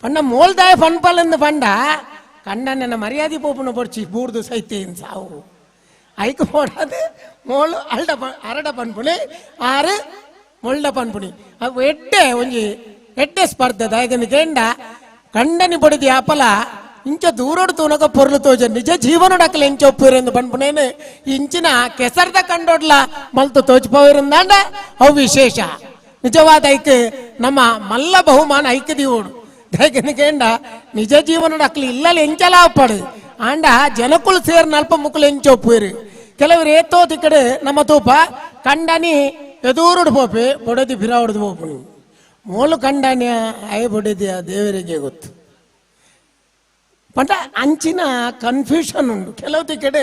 ಪಂಡ ಮೋಲ್ದಾಯ ಪನ್ಪಲೆಂದು ಪಂಡ ಕಂಡನ ಮರ್ಯಾದೆ ಪೋಪುನ ಪೊರ್ಚಿ ಬೂರ್ದು ಸೈತೇನ್ ಸಾವು ಐಕ್ ಪೋಡಾದು ಮೋಳು ಅಲ್ಡ ಅರಡ ಪನ್ಪುನಿ ಆರು ಮೊಳ್ಳ ಪನ್ಪುನಿ ಅವು ಎಡ್ಡೆ ಒಂಜಿ ಎಡ್ಡೆ ಸ್ಪರ್ಧೆ. ದಯಗಂದು ಕೇಂಡ ಕಂಡನಿ ಬಡಿದಿ ಆಪಲ ಇಂಚ ದೂರೋಡು ತೂನಕ ಪೊರ್ಲು ತೋಜ ನಿಜ ಜೀವನಡಕಲ ಎಂಚ ಒಪ್ಪುರೆಂದು ಪನ್ಪುನೇನು ಇಂಚಿನ ಕೆಸರ್ದ ಕಂಡೋಡ್ಲ ಮಲ್ತು ತೋಚ್ಪೋವಿರಂದಾಂಡ ಅವು ವಿಶೇಷ ನಿಜವಾದ ಐಕ್ ನಮ್ಮ ಮಲ್ಲ ಬಹುಮಾನ ಐಕ್ ದಿವೋಡು. ದಯಗಂದು ಕೇಂಡ ನಿಜ ಜೀವನಡಕಲು ಇಲ್ಲಲ್ಲಿ ಎಂಚಲ ಒಪ್ಪಡು ಆಂಡ ಜನಕುಲು ಸೇರ್ ನಲ್ಪ ಮುಕ್ಕಲು ಎಂಚ ಒಪ್ಪುವಿರು. ಕೆಲವರು ಏತೋತಿ ಕಡೆ ನಮ್ಮ ತೂಪ ಕಂಡನಿ ಎದೂರುಡು ಪೋಪೆ ಬೊಡದಿ ಬಿರಾವಡ್ದು ಪೋಪುನಿ ಮೂಲು ಕಂಡನಿ ಅಯ ಬೊಡೆದಿಯ ದೇವರಿಗೆ ಗೊತ್ತು ಪಂಡ ಅಂಚಿನ ಕನ್ಫ್ಯೂಷನ್ ಉಂಡು. ಕೆಲವು ಕಡೆ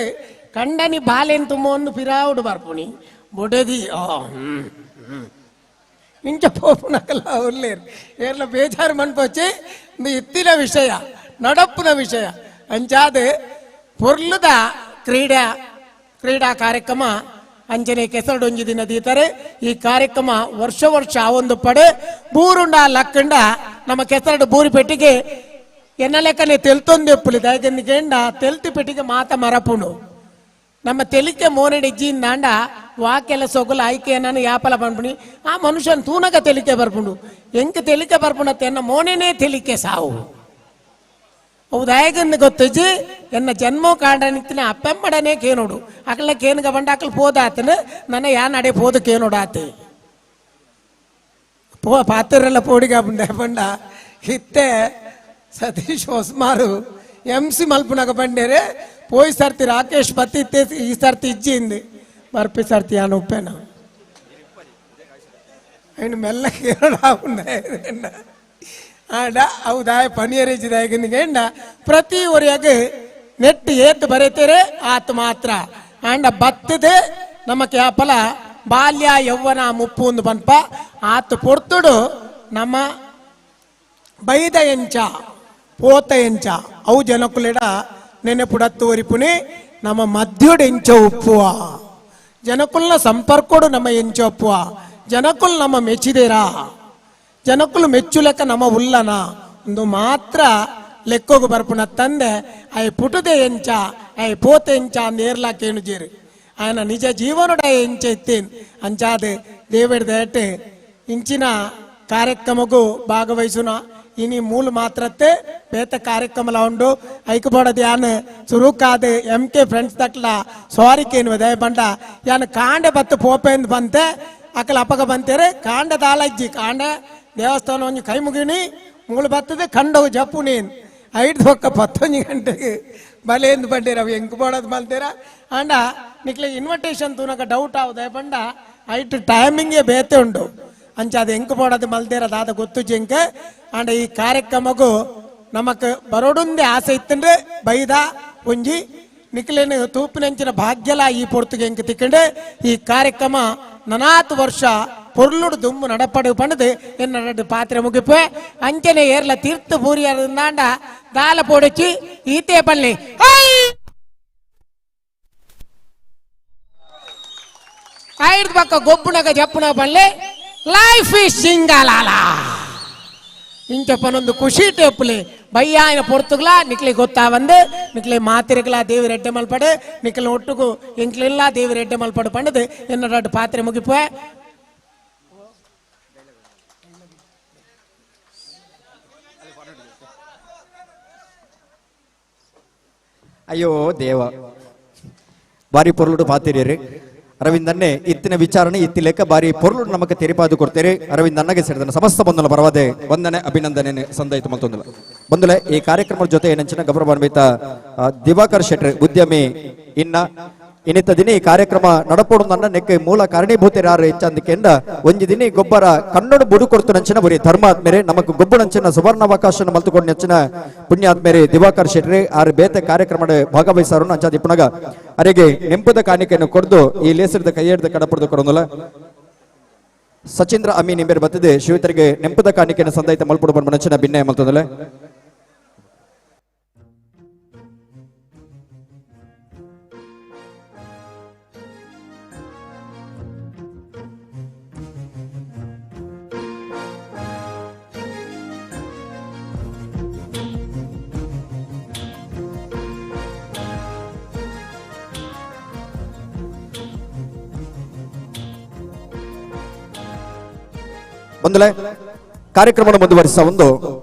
ಕಂಡನಿ ಬಾಲೆನ್ ತುಂಬ ಒಂದು ಪಿರಾವುಡು ಬರ್ಪುನಿ ಬೊಡೆದಿ ಇಂಚ ಪೋಪುನಕಲ ಉಲ್ಲೇರು ಏರ್ಲ ಬೇಜಾರು ಮನ್ಪೊಚ್ಚಿ ಇತ್ತಿನ ವಿಷಯ ನಡಪ್ಪುನ ವಿಷಯ ಅಂಚಾದ ಪೊರ್ಲುದ ಕ್ರೀಡಾ ಕ್ರೀಡಾ ಕಾರ್ಯಕ್ರಮ ಅಂಜನೆ ಕೆಸರಡೊಂಜಿ ದಿನ ದೀತಾರೆ. ಈ ಕಾರ್ಯಕ್ರಮ ವರ್ಷ ವರ್ಷ ಆ ಒಂದು ಪಡೆ ಬೂರುಂಡ ಲಕ್ಕಂಡ ನಮ್ಮ ಕೆಸರಡು ಬೂರಿ ಪೆಟ್ಟಿಗೆ ಎನ್ನ ಲೆಕ್ಕನೆ ತೆಲ್ತೊಂದು ಎಪ್ಪುಲಿ ದಯಗಂದು ಕೇಂಡ ತೆಲ್ತಿ ಪೆಟ್ಟಿಗೆ ಮಾತ ಮರಪುಂಡು ನಮ್ಮ ತೆಲಿಕೆ ಮೋನೆಡಿ ಜೀಂದಾಂಡ ವಾಕೆಲ್ಲ ಸೊಗಲು ಆಯ್ಕೆ ನಾನು ಯಾಪಲ ಪನ್ಪುಣಿ ಆ ಮನುಷ್ಯನ ತೂನಕ ತೆಲಿಕೆ ಬರ್ಪುಂಡು ಎಂಕ ತೆಲಿಕೆ ಬರ್ಪುಂಡತ್ತೆ ಎನ್ನ ಮೋನೆನೇ ತೆಲಿಕೆ ಸಾವು ಹೌದಾಯಗಂದು ಗೊತ್ತಜ್ಜಿ ಎನ್ನ ಜನ್ಮ ಕಾಂಡ ನಿಂತಿನ ಅಪ್ಪೆಮ್ಮಡನೆ ಕೇನೋಡು ಅಕಲ ಕೇನ್ಗ ಬಂಡ ಅಕಲ್ ಪೋದಾತನು ನನ್ನ ಯಾ ನಡೆ ಪೋದು ಕೇನೋಡಾತು ಪೋ ಪಾತ್ರರೆಲ್ಲ ಪೋಡಿಗ ಬಂಡೆ ಬಂಡ ಇತ್ತೆ ಸತೀಶ್ ಹೊಸ್ಮಾರು ಎಂ ಸಿ ಮಲ್ಪುನಗ ಬಂಡೇರೆ ಪೋಯ್ ಸರ್ತಿ ರಾಕೇಶ್ ಬತ್ತಿತ್ತೆ ಈ ಸರ್ತಿ ಇಜ್ಜಿಂದು ಬರ್ಪಿ ಸರ್ತಿ ಯಾನು ಉಪ್ಪೇನ ಇನ್ನು ಮೆಲ್ಲ ಕೇಳೋಣ ಆಂಡ ಹೌದಾಯ ಪನಿಯರೇಜಿದಾಯಗಂಡ ಪ್ರತಿ ಒರಿಯಾಗ ನೆಟ್ ಏತ್ ಬರೀತಾರೆ ಆತ ಮಾತ್ರ ಆಂಡ ಬತ್ತದೆ ನಮ್ಮ ಕ್ಯಾಪಲ ಬಾಲ್ಯ ಯೌವನ ಮುಪ್ಪು ಒಂದು ಪನ್ಪ ಆತ ಪೊರ್ತುಡು ನಮ್ಮ ಬೈದ ಎಂಚ ಪೋತ ಎಂಚ ಅವು ಜನಕುಲೆಡ ನೆನೆಪುಡತ್ತು ಒರಿಪುನಿ ನಮ್ಮ ಮಧ್ಯುಡು ಎಂಚ ಉಪ್ಪುವ ಜನಕುಲ್ನ ಸಂಪರ್ಕೋಡು ನಮ್ಮ ಎಂಚ ಒಪ್ಪುವ ಜನಕುಲ್ ನಮ್ಮ ಮೆಚ್ಚಿದೇರಾ ಜನಕುಲು ಮೆಚ್ಚುಲೆಕ್ಕ ನಮ್ಮ ಉಲ್ಲನ ಒಂದು ಮಾತ್ರ ಲೆಕ್ಕೋಗು ಬರ್ಪುನ ತಂದೆ ಅಯ್ ಪುಟುದೆ ಎಂಚ ಅಯ್ ಪೋತೆ ಎಂಚ ಅಂದ ಏರ್ಲಾಕೇನು ಜೇರು ఆయన ನಿಜ ಜೀವನಡ ಎಂಚ ಇತ್ತೇನ್ ಅಂಚಾದ ದೇವರ ದಯಟೆ ಇಂಚಿನ ಕಾರ್ಯಕ್ರಮಗೂ ಭಾಗವಹಿಸುನ ಇನಿ ಮೂಲ ಮಾತ್ರತ್ತೆ ಬೇತ ಕಾರ್ಯಕ್ರಮಲ ಉಂಡು ಐಕಬೋಡದ ಯಾನ್ ಸುರುಕಾದ M K friends ತಕ್ಲ ಸಾರಿ ಕೇನು ದಯ ಬಂಡ ಯಾನ್ ಕಾಂಡೆ ಬತ್ತು ಪೋಪೆಂದು ಬಂತೆ ಅಕಲ ಅಪಗ ಬಂತೇರೆ ಕಾಂಡ ದಾಲಜ್ಜಿ ಕಾಂಡ ದೇವಸ್ಥಾನ ಒಂಜಿ ಕೈ ಮುಗಿನಿ ಮೂಳು ಬರ್ತದೆ ಕಂಡವು ಜಪ್ಪು ನೀನು ಐದು ಒಕ್ಕ ಪತ್ತೊಂಜಿ ಗಂಟೆಗೆ ಬಲೇಂದು ಬಂಡೀರ ಅವು ಎಂಕ್ ಬೋಡೋದು ಮಲ್ತೀರ ಅಂಡ ನಿಕ್ಲೆ ಇನ್ವಿಟೇಷನ್ ತೂನಕ ಡೌಟ್ ಆವುದೇ ಬಂಡ ಐಟ್ ಟೈಮಿಂಗೇ ಬೇತೆ ಉಂಡು. ಅಂಚಾದ ಎಂಕು ಬೋಡದು ಮಲ್ದೇರ ದಾದ ಗೊತ್ತು ಜಿಂಕ ಆಂಡ ಈ ಕಾರ್ಯಕ್ರಮಗೂ ನಮಕ್ ಬರೋಡುಂದೆ ಆಸೆ ಇತ್ತಂದ್ರೆ ಬೈದ ಒಂಜಿ ನಿಕ್ಲೇನು ತೂಪಿನಂಚಿನ ಭಾಗ್ಯಲ ಈ ಪೊರ್ತುಗೆ ಎಂಕ್ ತಿಕ್ಕಂಡು ಈ ಕಾರ್ಯಕ್ರಮ ನನಾತ್ ವರ್ಷ ಪೊರ್ಲುಡು ದುಂಬು ನಡಪಡು ಪಂಡದು ಎನ್ನ ಪಾತ್ರೆ ಮುಗಿಪೆ ಅಂಚನೆ ಏರ್ಲ ತೀರ್ಥ ಪೂರಿಯರಿಂದಾಂಡ ದಾಲ ಪೋಡಚಿ ಈತೆ ಪಳ್ಳಿ ಐದು ಪಕ್ಕ ಗೊಬ್ಬುನಗ ಜಪ್ಪುನ ಪಳ್ಳಿ ಲೈಫ್ is ಜಿಂಗಾಲಾಲ ಇಂಚ ಪನೊಂದು ಖುಷಿ ಟೇಪುಲಿ ಬಯ್ಯಾಯನ ಪೊರ್ತುಗ್ಲ ನಿಕ್ಲಿ ಗೊತ್ತಾ ಬಂದು ನಿಕ್ಲಿ ಮಾತಿರಿಗ್ಲ ದೇವಿ ರೆಡ್ಡೆ ಮಲ್ಪಡು ನಿಕ್ಲಿ ಒಟ್ಟುಗು ಎಂಕ್ಲಿಲ್ಲ ದೇವಿ ರೆಡ್ಡೆ ಮಲ್ಪಡು ಪಂಡದು ಎನ್ನ ಪಾತ್ರೆ ಮುಗಿಪೆ. ಅಯ್ಯೋ ದೇವ ಬಾರಿ ಪೊರ್ಲುಡು ಪಾತಿರಿ ಅರವಿಂದನ್ನೇ ಇತ್ತಿನ ವಿಚಾರಣೆ ಇತ್ತಿ ಲೆಕ್ಕ ಬಾರಿ ಪೊರ್ಲು ನಮಕ್ಕೆ ತೆರಿಪಾದು ಕೊಡ್ತೀರಿ. ಅರವಿಂದ್ ಅನ್ನಗೆ ಸೇರಿದ ಸಮಸ್ತ ಬಂಧುಲ ಪರವಾದೆ ವಂದನೆ ಅಭಿನಂದನೆ ಸಂದಾಯಿತು ಮತ್ತೊಂದಿಲ್ಲ ಬಂಧುಲೆ. ಈ ಕಾರ್ಯಕ್ರಮದ ಜೊತೆ ಏನಂಚಿನ ಗೌರವಾನ್ವಿತ ದಿವಾಕರ್ ಶೆಟ್ರ್ ಉದ್ಯಮಿ ಇನ್ನ ಇನ್ನಿತ ದಿನ ಈ ಕಾರ್ಯಕ್ರಮ ನಡಪೋಡು ನನ್ನ ನೆಕ್ಕೆ ಮೂಲ ಕಾರಣೀಭೂತರಾರು ಹೆಚ್ಚಂದಕ್ಕೆಂದ ಒಂಜಿ ದಿನ ಗೊಬ್ಬರ ಕನ್ನಡ ಬುಡು ಕೊಡ್ತು ನಂಚಿನ ಬರೀ ಧರ್ಮಾತ್ಮೇರೆ ನಮಕ್ ಗೊಬ್ಬು ನಂಚಿನ ಸುವರ್ಣಾವಕಾಶ ಮಲ್ತುಕೊಂಡು ನೆಚ್ಚಿನ ಪುಣ್ಯಾತ್ಮೇರೆ ದಿವಾಕರ್ ಶೆಟ್ರಿ ಆರು ಬೇತೆ ಕಾರ್ಯಕ್ರಮದ ಭಾಗವಹಿಸಾರು ಅಂಚಾದಿ ಪುನಗ ಅರೆಗೆ ನೆಂಪುದ ಕಾಣಿಕೆಯನ್ನು ಕೊಡ್ದು ಈ ಲೇಸರದ ಕೈಯೆಡ್ದ ಕಡಪಡ್ದು ಕೊಡೋದಲ್ಲ ಸಚೀಂದ್ರ ಅಮೀನ್ ಇಂಬೇರು ಬತ್ತಿದೆ ಶಿವತರಿಗೆ ನೆಂಪುದ ಕಾಣಿಕೆಯನ್ನು ಸಂದಾಯಿತ ಮಲ್ಪುಡು ಬಂದ ನಂಚಿನ ಭಿನ್ನ ಮಲ್ತದಲ್ಲ. ಬಂದಲೆ ಕಾರ್ಯಕ್ರಮವನ್ನು ಮುಂದುವರಿಸ ಒಂದು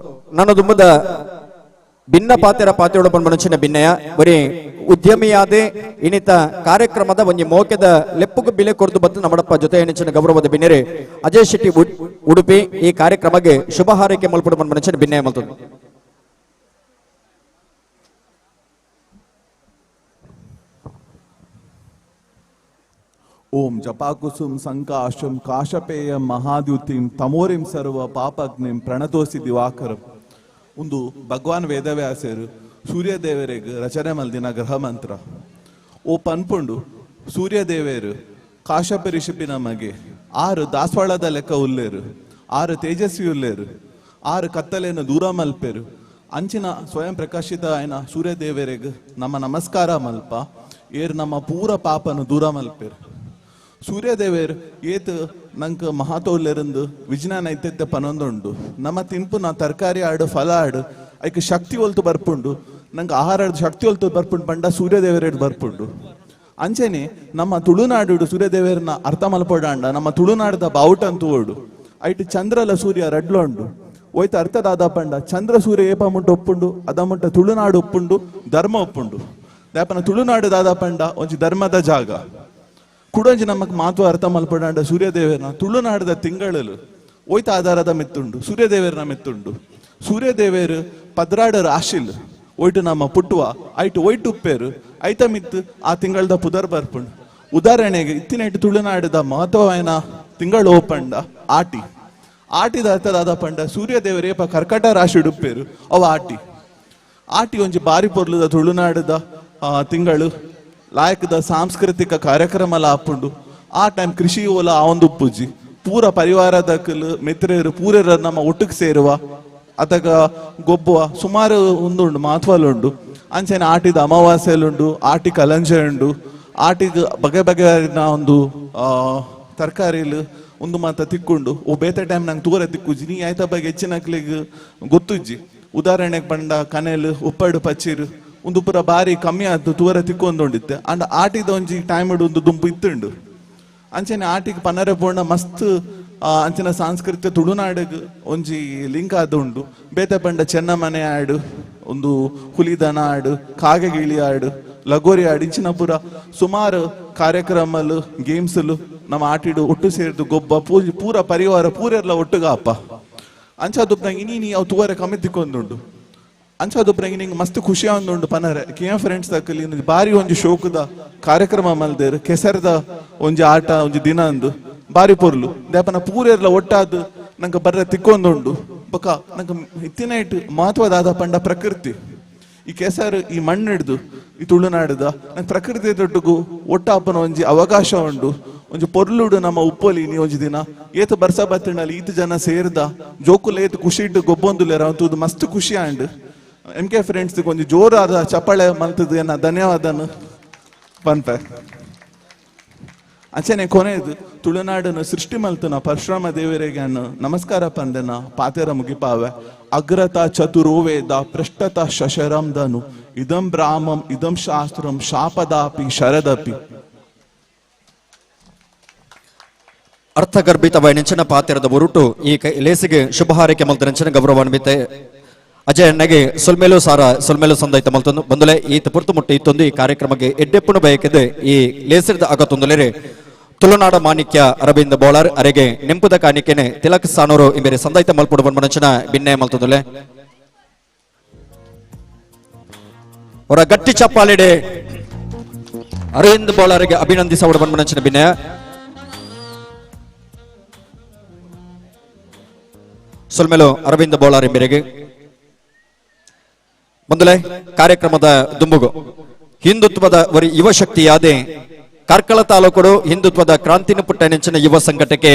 ನನ್ನ ದುಂಬದ ಭಿನ್ನ ಪಾತೆರ ಪಾತೆಯೊಳ ಮನುಷ್ಯನ ಭಿನ್ನಯ ಬರೀ ಉದ್ಯಮಿಯಾದೆ ಇನ್ನಿತ ಕಾರ್ಯಕ್ರಮದ ಒಂಜಿ ಮೋಕೆದ ಲೆಪ್ಪುಗು ಬಿಲೆ ಕೊರದು ಬಂದು ನಮ್ಮಡಪ್ಪ ಜೊತೆ ನೆಚ್ಚಿನ ಗೌರವದ ಬಿನ್ನೆರೆ ಅಜಯ್ ಶೆಟ್ಟಿ ಉಡುಪಿ ಈ ಕಾರ್ಯಕ್ರಮಕ್ಕೆ ಶುಭ ಹಾರೈಕೆ ಮಲ್ಪಡು ಬಂದ ಮನುಷ್ಯನ ಭಿನ್ನಯ ಮಲ್ತದ್ದು. ಓಂ ಜಪಾಕುಸುಂ ಸಂಕಾಶಂ ಕಾಶಪೇಯಂ ಮಹಾದ್ಯುತಿಂ ತಮೋರಿಂ ಸರ್ವ ಪಾಪಗ್ನಿಂ ಪ್ರಣತೋಸಿ ದಿವಾಕರಂ. ಒಂದು ಭಗವಾನ್ ವೇದವ್ಯಾಸರು ಸೂರ್ಯದೇವರಿಗೆ ರಚನೆ ಮಲ್ದಿನ ಗ್ರಹ ಮಂತ್ರ. ಓ ಪನ್ಪುಂಡು ಸೂರ್ಯದೇವರು ಕಾಶ್ಯಪ ಋಷಿಪಿನ ಮಗೆ ಆರು ದಾಸವಾಳದ ಲೆಕ್ಕ ಉಲ್ಲೇರು, ಆರು ತೇಜಸ್ವಿ ಉಲ್ಲೇರು, ಆರು ಕತ್ತಲೆಯನ್ನು ದೂರ ಮಲ್ಪೇರು. ಅಂಚಿನ ಸ್ವಯಂ ಪ್ರಕಾಶಿತ ಆಯ್ನ ಸೂರ್ಯದೇವರಿಗೆ ನಮ್ಮ ನಮಸ್ಕಾರ ಮಲ್ಪ ಏರು ನಮ್ಮ ಪೂರ ಪಾಪನು ದೂರ ಮಲ್ಪೇರು. ಸೂರ್ಯದೇವರು ಏತ್ ನಂಗೆ ಮಹತ್ವ ವಿಜ್ಞಾನ ಇತ್ತೆತ್ತೆ ಪನೊಂದುಂಡು. ನಮ್ಮ ತಿನ್ಪುನ ತರಕಾರಿ ಆಡು ಫಲ ಆಡು ಐಕ್ ಶಕ್ತಿ ಒಲ್ತು ಬರ್ಪುಂಡು, ನಂಗೆ ಆಹಾರ ಶಕ್ತಿ ಒಲ್ತು ಬರ್ಪುಂಡು ಪಂಡ ಸೂರ್ಯದೇವರೇಡ್ ಬರ್ಪುಂಡು. ಅಂಚೆನೆ ನಮ್ಮ ತುಳುನಾಡು ಸೂರ್ಯದೇವರನ್ನ ಅರ್ಥ ಮಲ್ಪೊಡಾಂಡ ನಮ್ಮ ತುಳುನಾಡದ ಬಾವುಟ ಅಂತೂ ಓಡು ಐಟ್ ಚಂದ್ರಲ ಸೂರ್ಯ ರಡ್ಲೊಂಡು ಒಯ್ತ ಅರ್ಥದಾದ ಪಂಡ ಚಂದ್ರ ಸೂರ್ಯ ಏಪ ಮುಂಟು ಒಪ್ಪುಂಡು ಅದ ಮುಂಟ ತುಳುನಾಡು ಒಪ್ಪುಂಡು ಧರ್ಮ ಒಪ್ಪುಂಡು. ದಾಪನ ತುಳುನಾಡು ದಾದ ಪಂಡ ಒಂಜಿ ಧರ್ಮದ ಜಾಗ. ಕುಡೊಂಜಿ ನಮಕ್ ಮಾತು ಅರ್ಥ ಮಲ್ಪಡಾಂಡ ಸೂರ್ಯದೇವರನ ತುಳುನಾಡದ ತಿಂಗಳಲು ಒಯ್ತ ಆಧಾರದ ಮೆತ್ತುಂಡು ಸೂರ್ಯದೇವರನ ಮೆತ್ತುಂಡು. ಸೂರ್ಯದೇವರು ಪದ್ರಾಡ ರಾಶಿಲ್ ಒಯ್ಟು ನಮ್ಮ ಪುಟ್ಟುವ ಐಟು ಒಯ್ಟು ಉಪ್ಪೇರು ಐತ ಮಿತ್ತು ಆ ತಿಂಗಳದ ಪುದರ್ ಬರ್ಪುಂಡು. ಉದಾಹರಣೆಗೆ ಇತ್ತಿನೈಟು ತುಳುನಾಡದ ಮಹತ್ವವಾಯನ ತಿಂಗಳು ಓಪಂಡ ಆಟಿ. ಆಟಿದ ಅರ್ಥದಾದ ಪಂಡ ಸೂರ್ಯದೇವರೇಪ ಕರ್ಕಟ ರಾಶಿ ಉಡುಪೇರು ಅವ ಆಟಿ. ಆಟಿ ಒಂಜಿ ಬಾರಿ ಪೊರ್ಲುದ ತುಳುನಾಡದ ತಿಂಗಳು ಲಾಯಕದ ಸಾಂಸ್ಕೃತಿಕ ಕಾರ್ಯಕ್ರಮ ಆಪುಂಡು. ಆ ಟೈಮ್ ಕೃಷಿ ಓಲ ಆ ಒಂದು ಪೂಜಿ ಪೂರ ಪರಿವಾರದ ಕಲು ಮಿತ್ರರು ಪೂರರ ನಮ್ಮ ಒಟ್ಟಿಗೆ ಸೇರುವ ಅದಗ ಗೊಬ್ಬುವ ಸುಮಾರು ಒಂದುಂಡು ಮಹತ್ವಲುಂಡು. ಅಂಚೆನೆ ಆಟಿದ ಅಮಾವಾಸ್ಯೆಲುಂಡು, ಆಟಿ ಕಲಂಜೆ ಉಂಡು, ಆಟಿಗೆ ಬಗೆ ಬಗೆಯ ಒಂದು ತರಕಾರಿಲು ಒಂದು ಮಾತ ತಿಕ್ಕೊಂಡು ಓ ಬೇತೆ ಟೈಮ್ ನಂಗೆ ತೂರ ತಿಕ್ಕುಜಿ ನೀ ಆಯ್ತ ಬಗ್ಗೆ ಹೆಚ್ಚಿನಕ್ಲಿಗೆ ಗೊತ್ತುಜ್ಜಿ. ಉದಾಹರಣೆಗೆ ಪಂಡ ಕನೆಲ್ ಉಪ್ಪಡು ಪಚ್ಚಿರು ಒಂದು ಪೂರ ಬಾರಿ ಕಮ್ಮಿ ಆಯ್ತು ತೂರ ತಿಕ್ಕೊಂದುಂಡಿತ್ತೆ. ಅಂಡ್ ಆಟಿದ ಒಂಜಿ ಟೈಮ್ ಒಂದು ದುಂಪು ಇತ್ತುಂಡು. ಅಂಚೆನೆ ಆಟಿಗೆ ಪನರೆ ಪೋಂಡ ಮಸ್ತ್ ಅಂಚಿನ ಸಾಂಸ್ಕೃತಿಕ ತುಳುನಾಡಿಗೆ ಒಂಜಿ ಲಿಂಕ್ ಆದ ಉಂಡು. ಬೇತೆ ಪಂಡ ಚೆನ್ನಮನೆ ಆಡು, ಒಂದು ಹುಲಿದನ ಆಡು, ಕಾಗೆಗಿಳಿ ಆಡು, ಲಗೋರಿ ಆಡು, ಇಂಚಿನ ಪೂರ ಸುಮಾರು ಕಾರ್ಯಕ್ರಮಲು ಗೇಮ್ಸ್ಲು ನಮ್ಮ ಆಟಿಡು ಒಟ್ಟು ಸೇರಿದು ಗೊಬ್ಬ ಪೂಜೆ ಪೂರ ಪರಿವಾರ ಪೂರೆಲ್ಲ ಒಟ್ಟುಗಾಪ ಅಂಚಾದುಪ್ಪ ಇನಿ ನೀ ಅವು ತೂವರೆ ಕಮ್ಮಿ ತಿಕ್ಕೊಂದುಂಡು. ಅಂಚಾದುಪ್ಪ ನಿಂಗೆ ಮಸ್ತ್ ಖುಷಿ ಆಂದುಂಡು ಪನರೆ K M friends ದಕ್ಕಲಿ ಬಾರಿ ಒಂಜಿ ಶೋಕದ ಕಾರ್ಯಕ್ರಮ ಮಲ್ದೇರು ಕೆಸರದ ಒಂಜಿ ಆಟ ಒಂಜಿ ದಿನ ಅಂದು ಬಾರಿ ಪೊರ್ಲು ದೇಪನ ಪೂರೆರ್ಲ ಒಟ್ಟಾದ್ ನಂಗೆ ಬರ್ರೆ ತಿಕ್ಕೊಂದುಂಡು ಬೊಕ ನಂಗೆ ಇತ್ತಿನ ಇಟ್ಟು ಮಹತ್ವದಾದ ಪಂಡ ಪ್ರಕೃತಿ ಈ ಕೆಸರು ಈ ಮಣ್ಣು ಹಿಡ್ದು ಈ ತುಳುನಾಡುದ ನಂಗೆ ಪ್ರಕೃತಿ ದೊಡ್ಡಗು ಒಟ್ಟಾಪನ ಒಂಜಿ ಅವಕಾಶ ಉಂಡು ಒಂಜಿ ಪೊರ್ಲುಡು ನಮ್ಮ ಉಪ್ಪೊಲಿ ನೀ ಒಂಜಿ ದಿನ ಏತ್ ಬರ್ಸ ಬತ್ತಿನಲ್ಲಿ ಈತ ಜನ ಸೇರ್ದ ಜೋಕುಲ ಏತ್ ಖುಷಿ ಇಟ್ಟು ಗೊಬ್ಬೊಂದುಲ್ಲೇರ ಅಂತೂ ಮಸ್ತ್ ಖುಷಿ and M K friends ಒಂಜಿ ಜೋರಾದ ಚಪ್ಪಾಳೆ ಮಲ್ತದ ಎನ್ನ ಧನ್ಯವಾದನು ಪನ್ಪೆ ಅಂಚನೆ ಕೊನೆಯದು ತುಳುನಾಡನ್ನು ಸೃಷ್ಟಿ ಮಲ್ತನ ಪರಶುರಾಮ ದೇವರಿಗೆ ನಮಸ್ಕಾರ ಪಂದನ ಪಾತೆರ ಮುಗಿಪಾವೆ ಅಗ್ರತ ಚತುರೋವೇದ ಪೃಷ್ಠತ ಶಶರಂ ಧನು ಇದಂ ಬ್ರಾಹ್ಮಂ ಇದಂ ಶಾಸ್ತ್ರಂ ಶಾಪದಾಪಿ ಶರದಪಿ. ಅರ್ಥಗರ್ಭಿತ ನೆಂಚಿನ ಪಾತೆರದ ಒರುಟು ಈ ಲೇಸಿಗೆ ಶುಭ ಹಾರೈಕೆ ಮಲ್ತ ನೆಂಚಿನ ಗೌರವಾನ್ವಿತ ಅಜಯ್ ಅಣ್ಣಗೆ ಸೊಲ್ಮೇಲು ಸಾರ ಸೊಲ್ಮೇಲು ಸಂದೈತ ಮಲ್ತೊಂದು ಬಂದುಲೆ ಈತ ಪುರ್ತು ಮುಟ್ಟ ಇತ್ತೊಂದು ಈ ಕಾರ್ಯಕ್ರಮಕ್ಕೆ ಎಡ್ಡೆಪ್ಪುನು ಬಯಕಿದೆ ಈ ಲೇಸಿರದ ಅಗತೊಂದುಲೆರೆ ತುಳುನಾಡ ಮಾಣಿಕ್ಯ ಅರವಿಂದ ಬೋಳಾರ್ ಅರೆಗೆ ನೆಂಪುದ ಕಾಣಿಕೆನೆ ತಿಲಕ್ ಸಾನೂರು ಇಂಬೇರೆ ಸಂದೈತ ಮಲ್ಪುಡು ಬನ್ಮನಂಚಿನ ಬಿನ್ನೆ ಮಲ್ತೊಂದುಲೆ ಅವರ ಗಟ್ಟಿ ಚಪ್ಪಾಳಿಡೆ ಅರವಿಂದ್ ಬೋಳಾರಿಗೆ ಅಭಿನಂದಿಸ ಬನ್ಮನಂಚಿನ ಬಿನ್ನೆ ಸೊಲ್ಮೇಲು ಅರವಿಂದ ಬೋಳಾರ್ ಇಂಬೇರೆಗೆ ಮೊದಲೇ ಕಾರ್ಯಕ್ರಮದ ದುಂಬುಗು ಹಿಂದುತ್ವದ ವರಿ ಯುವ ಶಕ್ತಿಯಾದೆ ಕಾರ್ಕಳ ತಾಲೂಕುಡು ಹಿಂದುತ್ವದ ಕ್ರಾಂತಿನ ಪುಟ್ಟ ನೆಂಚಿನ ಯುವ ಸಂಘಟಕ್ಕೆ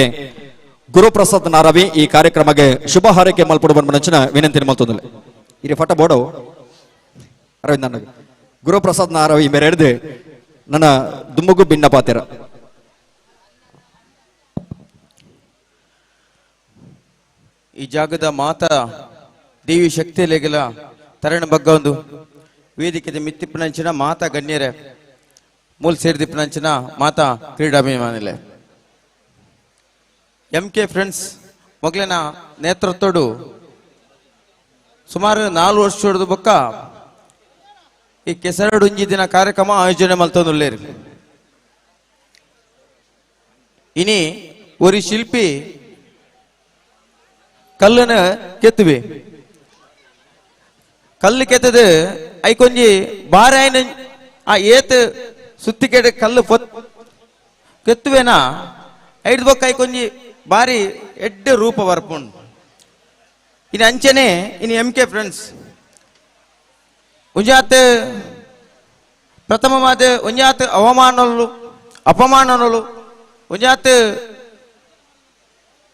ಗುರುಪ್ರಸಾದ್ ನಾರವಿ ಈ ಕಾರ್ಯಕ್ರಮಕ್ಕೆ ಶುಭ ಹಾರೈಕೆ ಮಲ್ಪಡು ನೆಂಚಿನ ವಿನಂತಿ ಮಲ್ತೊಂದುಲೆ ಇರಿ ಫಟ ಬೋಡವು ಅರವಿಂದ ಅಣ್ಣಗೆ ಗುರುಪ್ರಸಾದ್ ನಾರವಿ ಮೇರೆ ಹಿಡಿದು ನನ್ನ ದುಂಬುಗು ಭಿನ್ನ ಪಾತಿರ. ಈ ಜಾಗದ ಮಾತಾ ದೇವಿ ಶಕ್ತಿಯಲೆಗಲ ತರಣ ಬಗ್ಗ ಒಂದು ವೇದಿಕೆದ ಮಿತ್ತಿಪ್ಪನಂಚಿನ ಮಾತಾ ಗಣ್ಯರೇ ಮೂಲ ಸೇರಿದಿಪ್ಪನಂಚಿನ ಮಾತಾ ಕ್ರೀಡಾಭಿಮಾನಿಲೆ M K friends ಮೊಗಲಿನ ನೇತೃತ್ವಡು ಸುಮಾರು 4 ವರ್ಷದ ಬೊಕ್ಕ ಈ ಕೆಸರಡುಂಜಿ ದಿನ ಕಾರ್ಯಕ್ರಮ ಆಯೋಜನೆ ಮಲ್ತೊಂದುಲ್ಲೇರು. ಇನಿ ಒರಿ ಶಿಲ್ಪಿ ಕಲ್ಲನ್ನು ಕೆತ್ತುವೆ ಕಲ್ಲು ಕೆತ್ತದು ಐಕೊಂಜಿ ಬಾರಾಯನ ಆ ಏತ್ ಸುತ್ತಿಕೆಡೆ ಕಲ್ಲು ಕೆತ್ತುವೆನಾ ಐದು ಬೊಕ್ಕ ಐಕೊಂಜಿ ಬಾರಿ ಎಡ್ಡೆ ರೂಪ ಬರ್ಪುಂಡು. ಇನ್ನು ಅಂಚನೆ ಇನ್ನು M K friends ಒಂಜಾತ್ ಪ್ರಥಮವಾದ ಒಂಜಾತ್ ಅವಮಾನಲು ಅಪಮಾನಲು ಒಂಜಾತ್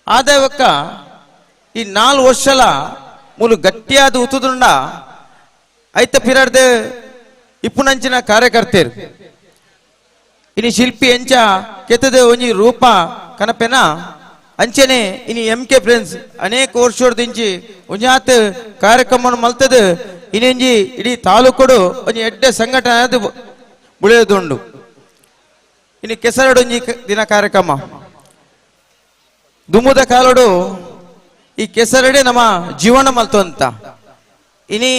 ಆದಾಯವಕ್ಕ ಈ 4 ವರ್ಷಲ ಮೂಲು ಗಟ್ಟಿಯಾದ ಉತ್ತುದುಂಡ ಐತ ಪಿರಡ್ದು ಇಪ್ಪುನಂಚಿನ ಕಾರ್ಯಕರ್ತರು ಇನಿ ಶಿಲ್ಪಿ ಎಂಚ ಕೆತ್ತದ ಒಂಜಿ ರೂಪ ಕನಪೆನ ಅಂಚನೆ ಇನಿ M K friends ಅನೇಕ ವರ್ಷದಿಂಚಿ ಒಂಜಾತ್ ಕಾರ್ಯಕ್ರಮ ಮಲ್ತದ ಇನ್ನೊಂಜಿ ಇಡೀ ತಾಲೂಕುಡು ಒಂಜಿ ಎಡ್ಡೆ ಸಂಘಟನೆ ಅದು ಬುಳೆಯುದುಂಡು. ಇನಿ ಕೆಸರಡೊಂಜಿ ದಿನ ಕಾರ್ಯಕ್ರಮ ದುಮ್ಮುದ ಕಾಲಡು ಈ ಕೆಸರಡೆ ನಮ್ಮ ಜೀವನ ಮಲ್ತಂತ ಇನಿ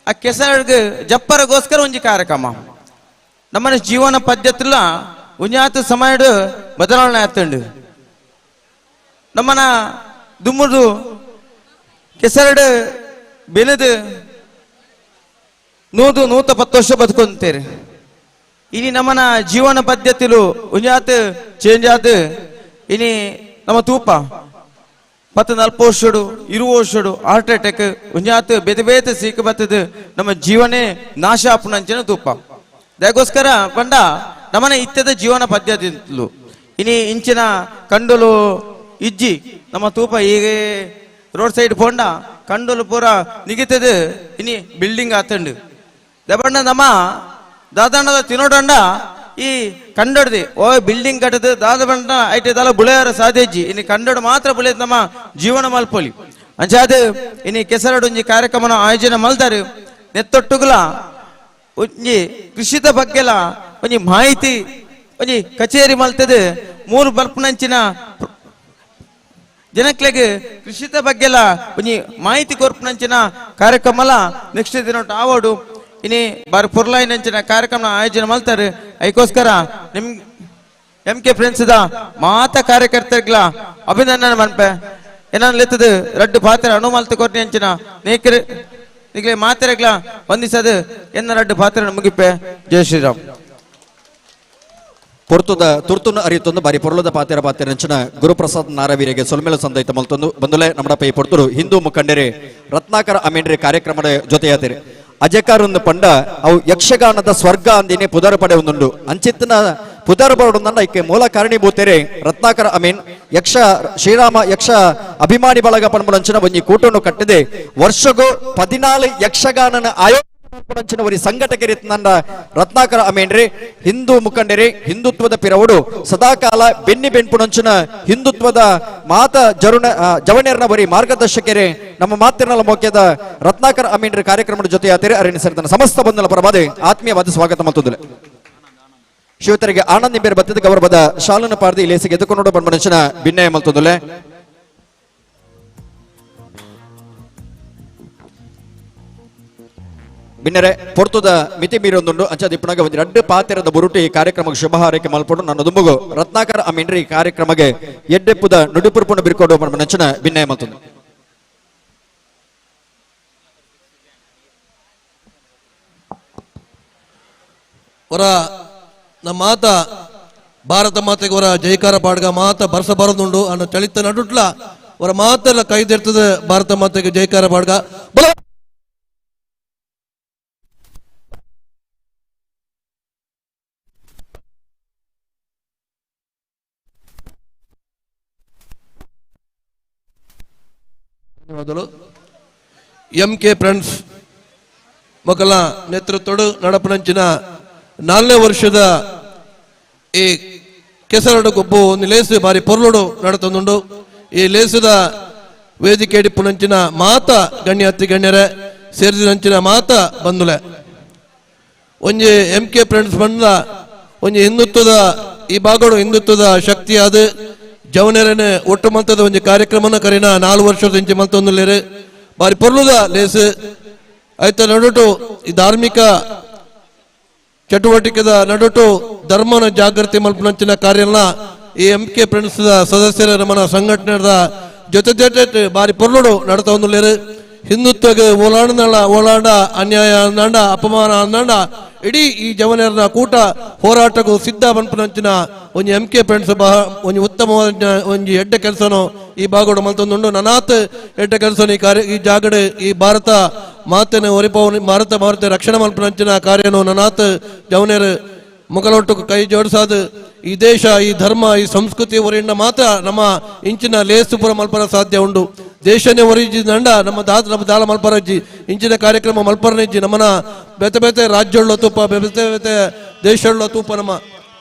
ಆ ಕೆಸರಡ್ಗೆ ಜಪ್ಪರಗೋಸ್ಕರ ಒಂಜಿ ಕಾರ್ಯಕ್ರಮ ನಮ್ಮ ಜೀವನ ಪದ್ಧತಿಲ ಉಂಜಾತ ಸಮಯಡು ಬದಲಾವಣೆ ಆತಂಡು. ನಮ್ಮನ ದುಮ್ಮುದು ಕೆಸರಡು ಬೆಳೆದು 100 110 ವರ್ಷ ಬದುಕೊಂತೀರಿ. ಇನಿ ನಮ್ಮನ ಜೀವನ ಪದ್ಧತಿಲು ಉಂಜಾತ ಚೇಂಜ್ ಆದ ಇನಿ ನಮ್ಮ ತೂಪ 10-40 ವರ್ಷಡು 20 ವರ್ಷಡು ಹಾರ್ಟ್ ಅಟ್ಯಾಕ್ ಉಂಜಾತ್ ಬೇತೆ ಬೇತೆ ಸೀಕು ಬತ್ತದು ನಮ್ಮ ಜೀವನೇ ನಾಶ ಆಪುನಂಚಿನ ತೂಪ ದಯಗೋಸ್ಕರ ಬಂಡ ನಮ್ಮನೆ ಇತ್ಯದ ಜೀವನ ಪದ್ಧತಿ ಇನಿ ಇಂಚಿನ ಕಂಡಲು ಇಜ್ಜಿ ನಮ್ಮ ತೂಪ ಈಗ ರೋಡ್ ಸೈಡ್ ಪೋಂಡ ಕಂಡಲು ಪೂರ ನಿಗಿತದ ಇನಿ ಬಿಲ್ಡಿಂಗ್ ಆತಂಡು ದಬಣ್ಣ ನಮ್ಮ ದಾದಣ್ಣದ ತಿನ್ನೋಡಂಡ ಈ ಕಂಡೊಡ್ದು ಓ ಬಿಲ್ಡಿಂಗ್ ಕಟ್ಟದು ದಾದ ಬಂಡ ಐಟಿ ದಾಲ ಬುಳೆಯರ ಸಾಧ್ಯಜ್ಜಿ ಇನ್ನು ಕಂಡೊಡು ಮಾತ್ರ ಬುಳೆಯದು ನಮ್ಮ ಜೀವನ ಮಲ್ಪೊಲಿ ಅಂಚಾದ ಇನಿ ಕೆಸರಡೊಂಜಿ ಕಾರ್ಯಕ್ರಮನ ಆಯೋಜನೆ ಮಲ್ದಾರು ನೆತ್ತೊಟ್ಟುಗುಲ ಒಂಜಿ ಕೃಷಿತ ಬಗ್ಗೆಲ ಒಂಜಿ ಮಾಹಿತಿ ಒಂಜಿ ಕಚೇರಿ ಮಲ್ತದು 3 ಬರ್ಪುನಂಚಿನ ಜನಕ್ಲೆಗ್ ಕೃಷಿತ ಬಗ್ಗೆಲ ಒಂಜಿ ಮಾಹಿತಿ ಕೊರ್ಪುನಂಚಿನ ಕಾರ್ಯಕ್ರಮಲ ನೆಕ್ಸ್ಟ್ ದಿನ ಆವಡು ಇನಿ ಬಾರಿ ಪುರ್ಲಾಯಿನಂಚಿನ ಕಾರ್ಯಕ್ರಮ ಆಯೋಜನೆ ಮಲ್ತಾರೆ. ಅದಕ್ಕೋಸ್ಕರ ನಿಮ್ M K friends ಮಾತ ಕಾರ್ಯಕರ್ತರಿಗಳ ಅಭಿನಂದನೆ ಮನ್ಪೆ ಏನಾನ್ ರಡ್ಡು ಪಾತ್ರ ಅಣು ಮಲ್ತು ಕೊರ್ನಿ ಅಂಚಿನ ನೇಕರ್ ನಿಗ್ಲೆ ಮಾತೆರೆಗ್ಲ ವಂದಿಸದು ಎನ್ನ ರಡ್ಡು ಪಾತ್ರ ಮುಗಿಪೆ. ಜೈ ಶ್ರೀರಾಮ್. ಪೊರ್ತುದ ತುರ್ತುನ ಅರಿತೊಂದು ಬಾರಿ ಪೊರ್ಲದ ಪಾತೆರ ಪಾತೆರ ಅಂಚಿನ ಗುರುಪ್ರಸಾದ್ ನಾರವೀರಿಗೆ ಸೊಲ್ಮೆಲ ಸಂದೈತ ಮಲ್ತೊಂದು ಬಂದುಲೆ ನಮ್ಮ ಪೈ ಪೊರ್ತುಡು ಹಿಂದೂ ಮುಖಂಡರೆ ರತ್ನಾಕರ ಅಮೀನ್ರೆ ಕಾರ್ಯಕ್ರಮದ ಜೊತೆಯಾತಿರಿ. ಅಜಕಾರೊಂದು ಪಂಡ ಅವು ಯಕ್ಷಗಾನದ ಸ್ವರ್ಗ ಅಂದಿನೇ ಪುದರ್ ಪಡೆ ಒಂದುಂಡು ಅಂಚಿತ್ತಿನ ಪುದರ್ ಪಡೆಯೊಂದನ್ನ ಇಕ್ಕೆ ಮೂಲ ಕಾರಣೀಭೂತೆರೆ ರತ್ನಾಕರ ಅಮೀನ್ ಯಕ್ಷ ಶ್ರೀರಾಮ ಯಕ್ಷ ಅಭಿಮಾನಿ ಬಳಗ ಪಂಬುಲಂಚಿನ ಒಂಜಿ ಕೂಟನ್ನು ಕಟ್ಟಿದೆ ವರ್ಷಗೂ 14 ಯಕ್ಷಗಾನನ ಆಯೋಗ ಒರಿ ಸಂಘಟಕರಿತ್ತಂಡ ರತ್ನಾಕರ ಅಮೀನ್ರಿ ಹಿಂದೂ ಮುಖಂಡರಿ ಹಿಂದುತ್ವದ ಪಿರವುಡು ಸದಾಕಾಲ ಬೆನ್ನಿ ಬೆನ್ಪುಣಂಚಿನ ಹಿಂದುತ್ವದ ಮಾತ ಜರುಣ ಜವನೇರ್ನ ಬರಿ ಮಾರ್ಗದರ್ಶಕರೇ ನಮ್ಮ ಮಾತಿನಲ್ಲ ಮೋಕ್ಯದ ರತ್ನಾಕರ ಅಮೀನ್ರಿ ಕಾರ್ಯಕ್ರಮದ ಜೊತೆ ಆತೇರಿ ಅರಣ್ಯ ಸೇರಿದ ಸಮಸ್ತ ಬಂಧುಗಳ ಪರವಾದ ಆತ್ಮೀಯವಾದ ಸ್ವಾಗತ ಮತ್ತೊಂದಿಲ್ಲ. ಶಿವತರಿಗೆ ಆನಂದ್ ನಿಂಬೇರ್ ಬತ್ತಿದ ಗೌರವದ ಶಾಲನ ಪಾರ್ದಿ ಇಲೇಸಿಗೆ ಎದುಕೊಂಡು ಬಂದ ಭಿನ್ನಯ ಮಲ್ತೊಂದುಲೆ. ಬಿನ್ನರೆ ಪೊರ್ತುದ ಮಿತಿ ಮೀರೊಂದುಂಡು ಅಂಚ ದಿಪ್ಪಣಗ ಒಂದು ರಡ್ಡು ಪಾತೆರದ ಬುರುಟಿ ಕಾರ್ಯಕ್ರಮಕ್ಕೆ ಶುಭ ಹಾರೈಕೆ ಮಲ್ಪಡು ನನ್ನ ದುಂಬುಗು ರತ್ನಾಕರ ಅಮೀನ್ರಿ ಕಾರ್ಯಕ್ರಮಕ್ಕೆ ಎಡ್ಡೆಪ್ಪುದ ನುಡಿಪುರ್ಪುನ ಬಿರ್ಕೊಡು ನಂಚಿನ ಭಿನ್ನಯ ಮಲ್ತೊಂದು. ಹೊರ ನಮ್ಮ ಮಾತ ಭಾರತ ಮಾತೆಗೆ ಹೊರ ಜೈಕಾರ ಪಾಡ್ಗ ಮಾತ ಬರ್ಸ ಬರೋದುಂಡು ಅನ್ನೋ ಚಳಿತ ನಡುಟ್ಲ ಹೊರ ಮಾತೆಲ್ಲ ಕೈದೆರ್ತದೆ ಭಾರತ ಮಾತೆಗೆ ಜೈಕಾರ ಪಾಡ್ಗ. ಧನ್ಯವಾದಗಳು. ಎಂ ಕೆ ಫ್ರೆಂಡ್ಸ್ ಮಕ್ಕಳ ನೇತೃತ್ವಡು ನಡಪನಂಚಿನ 4ನೇ ವರ್ಷದ ಈ ಕೆಸರಡು ಗೊಬ್ಬು ಒಂದು ಲೇಸು ಬಾರಿ ಪೊರ್ಲುಡು ನಡತೊಂದುಂಡು. ಈ ಲೇಸುದ ವೇದಿಕೆ ಡಿಪ್ಪುನಂಚಿನ ಮಾತ ಗಣ್ಯ ಅತಿ ಗಣ್ಯರೇ ಸೇರಿದಂಚಿನ ಮಾತ ಬಂದುಲೆ ಒಂಜಿ ಎಂ ಕೆ ಫ್ರೆಂಡ್ಸ್ ಬಂದ ಒಂಜಿ ಹಿಂದುತ್ವದ ಈ ಭಾಗಡು ಹಿಂದುತ್ವದ ಶಕ್ತಿಯಾದ ಜವನರನೆ ಒಟ್ಟು ಮಂತದ ಒಂಜಿ ಕಾರ್ಯಕ್ರಮನ ಕರಿನ 4 ವರ್ಷದ ಇಂಚಿ ಮಂತೊಂದುಲ್ಲೇರು ಬಾರಿ ಪೊರ್ಲುದ ಲೇಸು ಆಯ್ತ ನಡುಟು ಈ ಧಾರ್ಮಿಕ ಚಟುವಟಿಕೆದ ನಡುಟು ಧರ್ಮನ ಜಾಗೃತಿ ಮಲ್ಪನಂಚಿನ ಕಾರ್ಯನ ಈ ಎಂ ಕೆ ಫ್ರೆಂಡ್ಸ್ ಸದಸ್ಯರ ನಮ್ಮನ ಸಂಘಟನೆದ ಜೊತೆ ಜೊತೆ ಬಾರಿ ಪೊರ್ಲುಡು ನಡತ ಒಂದುಲ್ಲೇರು. ಹಿಂದುತ್ವಕ್ಕೆ ಓಲಾಂಡ ಓಲಾಂಡ ಅನ್ಯಾಯ ಅಂದಾಂಡ ಅಪಮಾನ ಅಂದಾಂಡ ಇಡೀ ಈ ಜವನರ ಕೂಟ ಹೋರಾಟಕ್ಕೂ ಸಿದ್ಧ ಪನ್ಪುನಂಚಿನ ಒಂಜಿ ಎಂ ಕೆ ಫ್ರೆಂಡ್ಸ್ ಒಂಜಿ ಉತ್ತಮವಾದ ಒಂಜಿ ಎಡ್ಡೆ ಕೆಲಸನು ಈ ಭಾಗಡು ಮಲ್ತೊಂದುಂಡು. ನನಾತ್ ಎಡ್ಡೆ ಕೆಲಸನು ಈ ಕಾರ್ಯ ಈ ಜಾಗಡೆ ಈ ಭಾರತ ಮಾತೆನ ಒರಿಪವನು ಭಾರತ ಭಾರತ ರಕ್ಷಣೆ ಮಲ್ಪುನಂಚಿನ ಕಾರ್ಯನು ನನಾತ್ ಜವನರು ಮುಗಲೊಟ್ಟು ಕೈ ಜೋಡಿಸಾದು ಈ ದೇಶ ಈ ಧರ್ಮ ಈ ಸಂಸ್ಕೃತಿ ಒರಿಯಿಂದ ಮಾತ್ರ ನಮ್ಮ ಇಂಚಿನ ಲೇಸುಪುರ ಮಲ್ಪರ ಸಾಧ್ಯ ಉಂಡು. ದೇಶನೇ ಒರಿಜಿದಂಡ ನಮ್ಮ ದಾದ ನಮ್ಮ ದಾಲ ಮಲ್ಪರಜ್ಜಿ ಇಂಚಿನ ಕಾರ್ಯಕ್ರಮ ಮಲ್ಪರನಿಜ್ಜಿ ನಮ್ಮನ ಬೇತೆ ಬೇತೆ ರಾಜ್ಯಗಳ ತೂಪ ಬೇತೆ ಬೇತೆ ದೇಶಗಳ ತೂಪ ನಮ್ಮ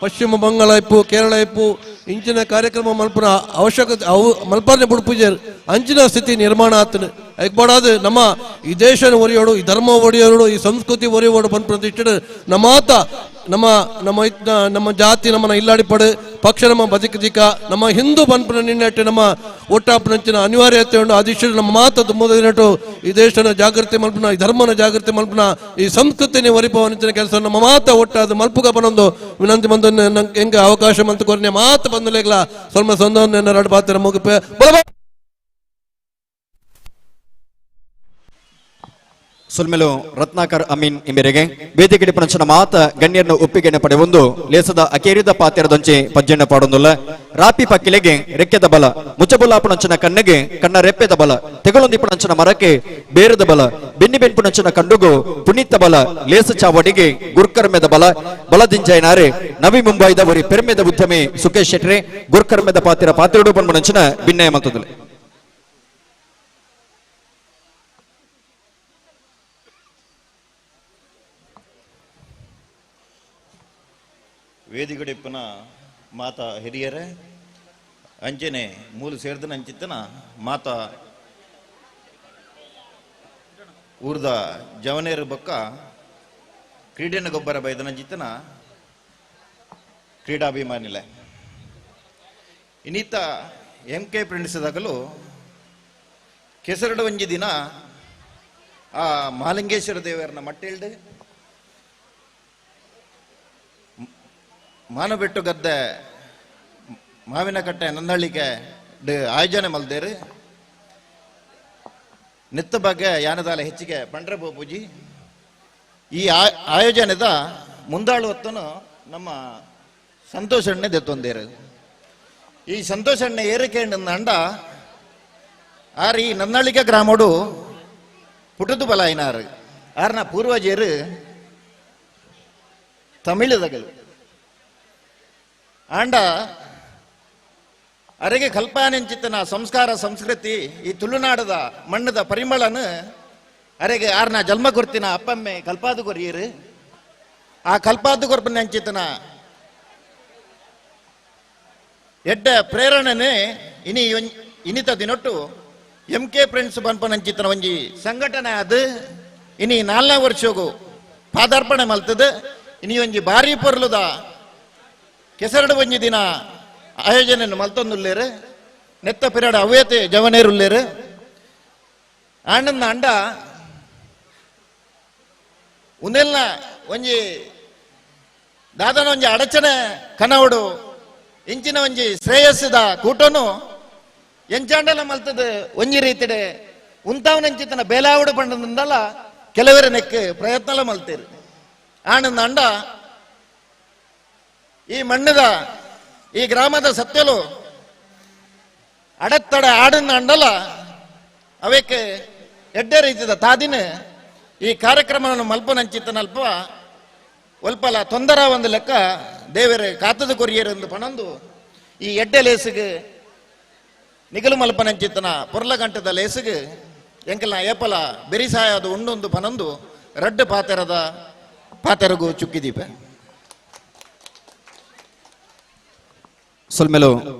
ಪಶ್ಚಿಮ ಬಂಗಾಳ ಇಪ್ಪು ಕೇರಳ ಇಪ್ಪು ಇಂಚಿನ ಕಾರ್ಯಕ್ರಮ ಮಲ್ಪನ ಅವಶ್ಯಕತೆ ಅವು ಮಲ್ಪರನೆ ಬುಡ್ಪೂಜೆ ಅಂಚಿನ ಸ್ಥಿತಿ ನಿರ್ಮಾಣ ಆತನ ಐಕ್ಬಾಡಾದು ನಮ್ಮ ಈ ದೇಶನ ಒರಿಯೋಡು ಈ ಧರ್ಮ ಒಡೆಯೋಡು ಈ ಸಂಸ್ಕೃತಿ ಒರಿಯೋಡು ಬಂದು ಪ್ರತಿಷ್ಠೆ ನಮಾತ ನಮ್ಮ ನಮ್ಮ ನಮ್ಮ ಜಾತಿ ನಮ್ಮನ್ನ ಇಲ್ಲಾಡಿಪಡು ಪಕ್ಷ ನಮ್ಮ ಬದುಕದಿಕ ನಮ್ಮ ಹಿಂದೂ ಬನ್ಪನ ನಿನ್ನೆಟ್ಟು ನಮ್ಮ ಒಟ್ಟಾಪನಂಚಿನ ಅನಿವಾರ್ಯತೆ ಉಂಟು. ಆದಿಷ್ಟು ನಮ್ಮ ಮಾತದ್ದು ಮೊದಲಿನಟ್ಟು ಈ ದೇಶನ ಜಾಗೃತಿ ಮಲ್ಪನ ಈ ಧರ್ಮನ ಜಾಗೃತಿ ಮಲ್ಪನ ಈ ಸಂಸ್ಕೃತಿನ ಒರಿಪವನಂಚಿನ ಕೆಲಸ ನಮ್ಮ ಮಾತ ಒಟ್ಟಾದ ಮಲ್ಪುಗ ಬನೊಂದು ವಿನಂತಿ ಬಂದು ಹೆಂಗೆ ಅವಕಾಶ ಮಂತು ಕೊರನೆ ಮಾತು ಬಂದಲೇಗ್ಲ ಸ್ವಲ್ಪ ಸೊಂದ ಎರಡು ಪಾತ್ರ ಮುಗಿಪೆ ಸುಲ್ಮೆಲು ರತ್ನಾಕರ್ ಅಮೀನ್ ಇಂಬೆರೆಗೆ ವೇದಿಕೆ ಪಣಂಚಿನ ಮಾತ ಗಣ್ಯರನ್ನು ಒಪ್ಪಿಗೆಯನ್ನು ಪಡೆಯೊಂದು ಲೇಸದ ಅಕೇರಿದ ಪಾತೆರದೊಂಚೆ ಪಜ್ಜೆಣ್ಣ ಪಾಡೊಂದುಲ್ಲ. ರಾಪಿ ಪಕ್ಕಿಲೆಗೆ ರೆಕ್ಕೆದ ಬಲ ಮುಚ್ಚಬುಲ್ಲಾಪುಣಂಚಿನ ಕಣ್ಣಿಗೆ ಕಣ್ಣ ರೆಪ್ಪೆದ ಬಲ ತೆಗಳೊಂದಿಪುಣಂಚಿನ ಮರಕ್ಕೆ ಬೇರದ ಬಲ ಬೆನ್ನಿ ಬೆನ್ಪುಣಂಚಿನ ಕಂಡುಗು ಪುನೀತ ಬಲ ಲೇಸ ಚಾವಡಿಗೆ ಗುರ್ಕರ್ಮೆದ ಬಲ ಬಲದಿಂಜೈನಾರೆ ನವಿ ಮುಂಬೈದ ಒರಿ ಪೆರ್ಮೆದ ಉದ್ಯಮಿ ಸುಖೇಶ್ ಶೆಟ್ರೆ ಗುರ್ಕರ್ಮೆದ ಪಾತಿರ ಪಾತಿರಡು ಪಣ್ಮಣಂಚಿನ ಭಿನ್ನಯ ಮಲ್ತದುಲೆ. ವೇದಿಗಡಿಪ್ಪನ ಮಾತಾ ಹಿರಿಯರೇ ಅಂಚನೆ ಮೂಲ ಸೇರ್ದನ ಅಂಚಿತ್ತನ ಮಾತಾ ಊರ್ದ ಜವನೇರು ಬೊಕ್ಕ ಕ್ರೀಡೆನ ಗೊಬ್ಬರ ಬೈದನಂಚಿತ್ತನ ಕ್ರೀಡಾಭಿಮಾನಿಲೆ ಇನ್ನಿತ ಎಂ ಕೆ ಪ್ರಿಂಟಿಸಿದಾಗಲೂ ಕೆಸರಡು ಒಂಜಿ ದಿನ ಆ ಮಹಾಲಿಂಗೇಶ್ವರ ದೇವರನ್ನ ಮಟ್ಟಿಲ್ಡು ಮಾನಬೆಟ್ಟು ಗದ್ದೆ ಮಾವಿನಕಟ್ಟೆ ನಂದಳ್ಳಿಗೆ ಆಯೋಜನೆ ಮಲ್ದೇರು ನಿತ್ತ ಬಗ್ಗೆ ಯಾನದಾಲ ಹೆಚ್ಚಿಗೆ ಪಂಡ್ರ ಪೂಜಿ ಈ ಆಯೋಜನೆದ ಮುಂದಾಳುವತ್ತನು ನಮ್ಮ ಸಂತೋಷಣ್ಣೆ ದೆತ್ತೊಂದೇರು. ಈ ಸಂತೋಷಣ್ಣೆ ಏರಿಕೆ ಅಂಡ ಆರ್ ಈ ನನ್ನಳಿಕ ಗ್ರಾಮಡು ಪುಟದು ಬಲಾಯಿನಾರು. ಆರ್ನ ಪೂರ್ವಜರು ತಮಿಳುದಗಳು. ಆಂಡ ಅರೆಗೆ ಕಲ್ಪಾನೆಂಚಿತನ ಸಂಸ್ಕಾರ ಸಂಸ್ಕೃತಿ ಈ ತುಳುನಾಡದ ಮಣ್ಣದ ಪರಿಮಳನ ಅರೆಗೆ ಆರ್ನ ಜನ್ಮ ಕೊರ್ತಿನ ಅಪ್ಪಮ್ಮೆ ಕಲ್ಪಾದು ಕೊರಿಯರು. ಆ ಕಲ್ಪಾದು ಕೊರ್ಪನೆಂಚಿತನ ಎಡ್ಡ ಪ್ರೇರಣೆನೆ ಇನಿ ಇನಿತ ದಿನೊಟ್ಟು M K friends ಬನ್ಪನಂಚಿತನ ಒಂಜಿ ಸಂಘಟನೆ ಅದು ಇನಿ 4ನೇ ವರ್ಷಗೂ ಪಾದಾರ್ಪಣೆ ಮಲ್ತದೆ. ಇನಿ ಒಂಜಿ ಭಾರಿ ಪೊರ್ಲುದ ಕೆಸರಡು ಒಂಜಿ ದಿನ ಆಯೋಜನೆ ಮಲ್ತೊಂದುಲ್ಲೇರು. ನೆತ್ತ ಪಿರಾಡ ಅವ್ಯತೆ ಜವನೇರುಲ್ಲೇರು. ಆನಂದ ಅಂಡ ಉಂದೆಲ್ಲ ಒಂಜಿ ದಾದನ ಒಂಜಿ ಅಡಚಣೆ ಕನವಡು ಇಂಚಿನ ಒಂಜಿ ಶ್ರೇಯಸ್ಸದ ಕೂಟನು ಎಂಚಾಂಡಲ ಮಲ್ತದ ಒಂಜಿ ರೀತಿಡೆ ಉಂತಾವನಂಚಿತನ ಬೇಲಾವಡು ಪಂಡದಿಂದಲ ಕೆಲವರ ನೆಕ್ ಪ್ರಯತ್ನಲ ಮಲ್ತೇರು. ಆನಂದ ಅಂಡ ಈ ಮಣ್ಣದ ಈ ಗ್ರಾಮದ ಸತ್ಯಲು ಅಡತ್ತಡ ಆಡನ್ನ ಅಂಡಲ ಅವಕ್ಕೆ ಎಡ್ಡೆ ರೀತಿದ ತಾದಿನ ಈ ಕಾರ್ಯಕ್ರಮವನ್ನು ಮಲ್ಪನಂಚಿತನಲ್ಪ ಒಲ್ಪಲ ತೊಂದರ ಒಂದು ಲೆಕ್ಕ ದೇವರ ಕಾತದ ಕೊರಿಯರ್ ಎಂದು ಪಣಂದು ಈ ಎಡ್ಡೆ ಲೇಸಿಗೆ ನಿಗಲು ಮಲ್ಪನಂಚಿತನ ಪೊರ್ಲಗಂಟದ ಲೇಸಿಗೆ ಎಂಕಲ್ನ ಏಪಲ ಬೆರಿಸಾಯದ ಉಂಡೊಂದು ಪನಂದು ರಡ್ಡು ಪಾತೆರದ ಪಾತೆರಗು ಚುಕ್ಕಿದೀಪ. ಸೊಲ್ಮೆಲು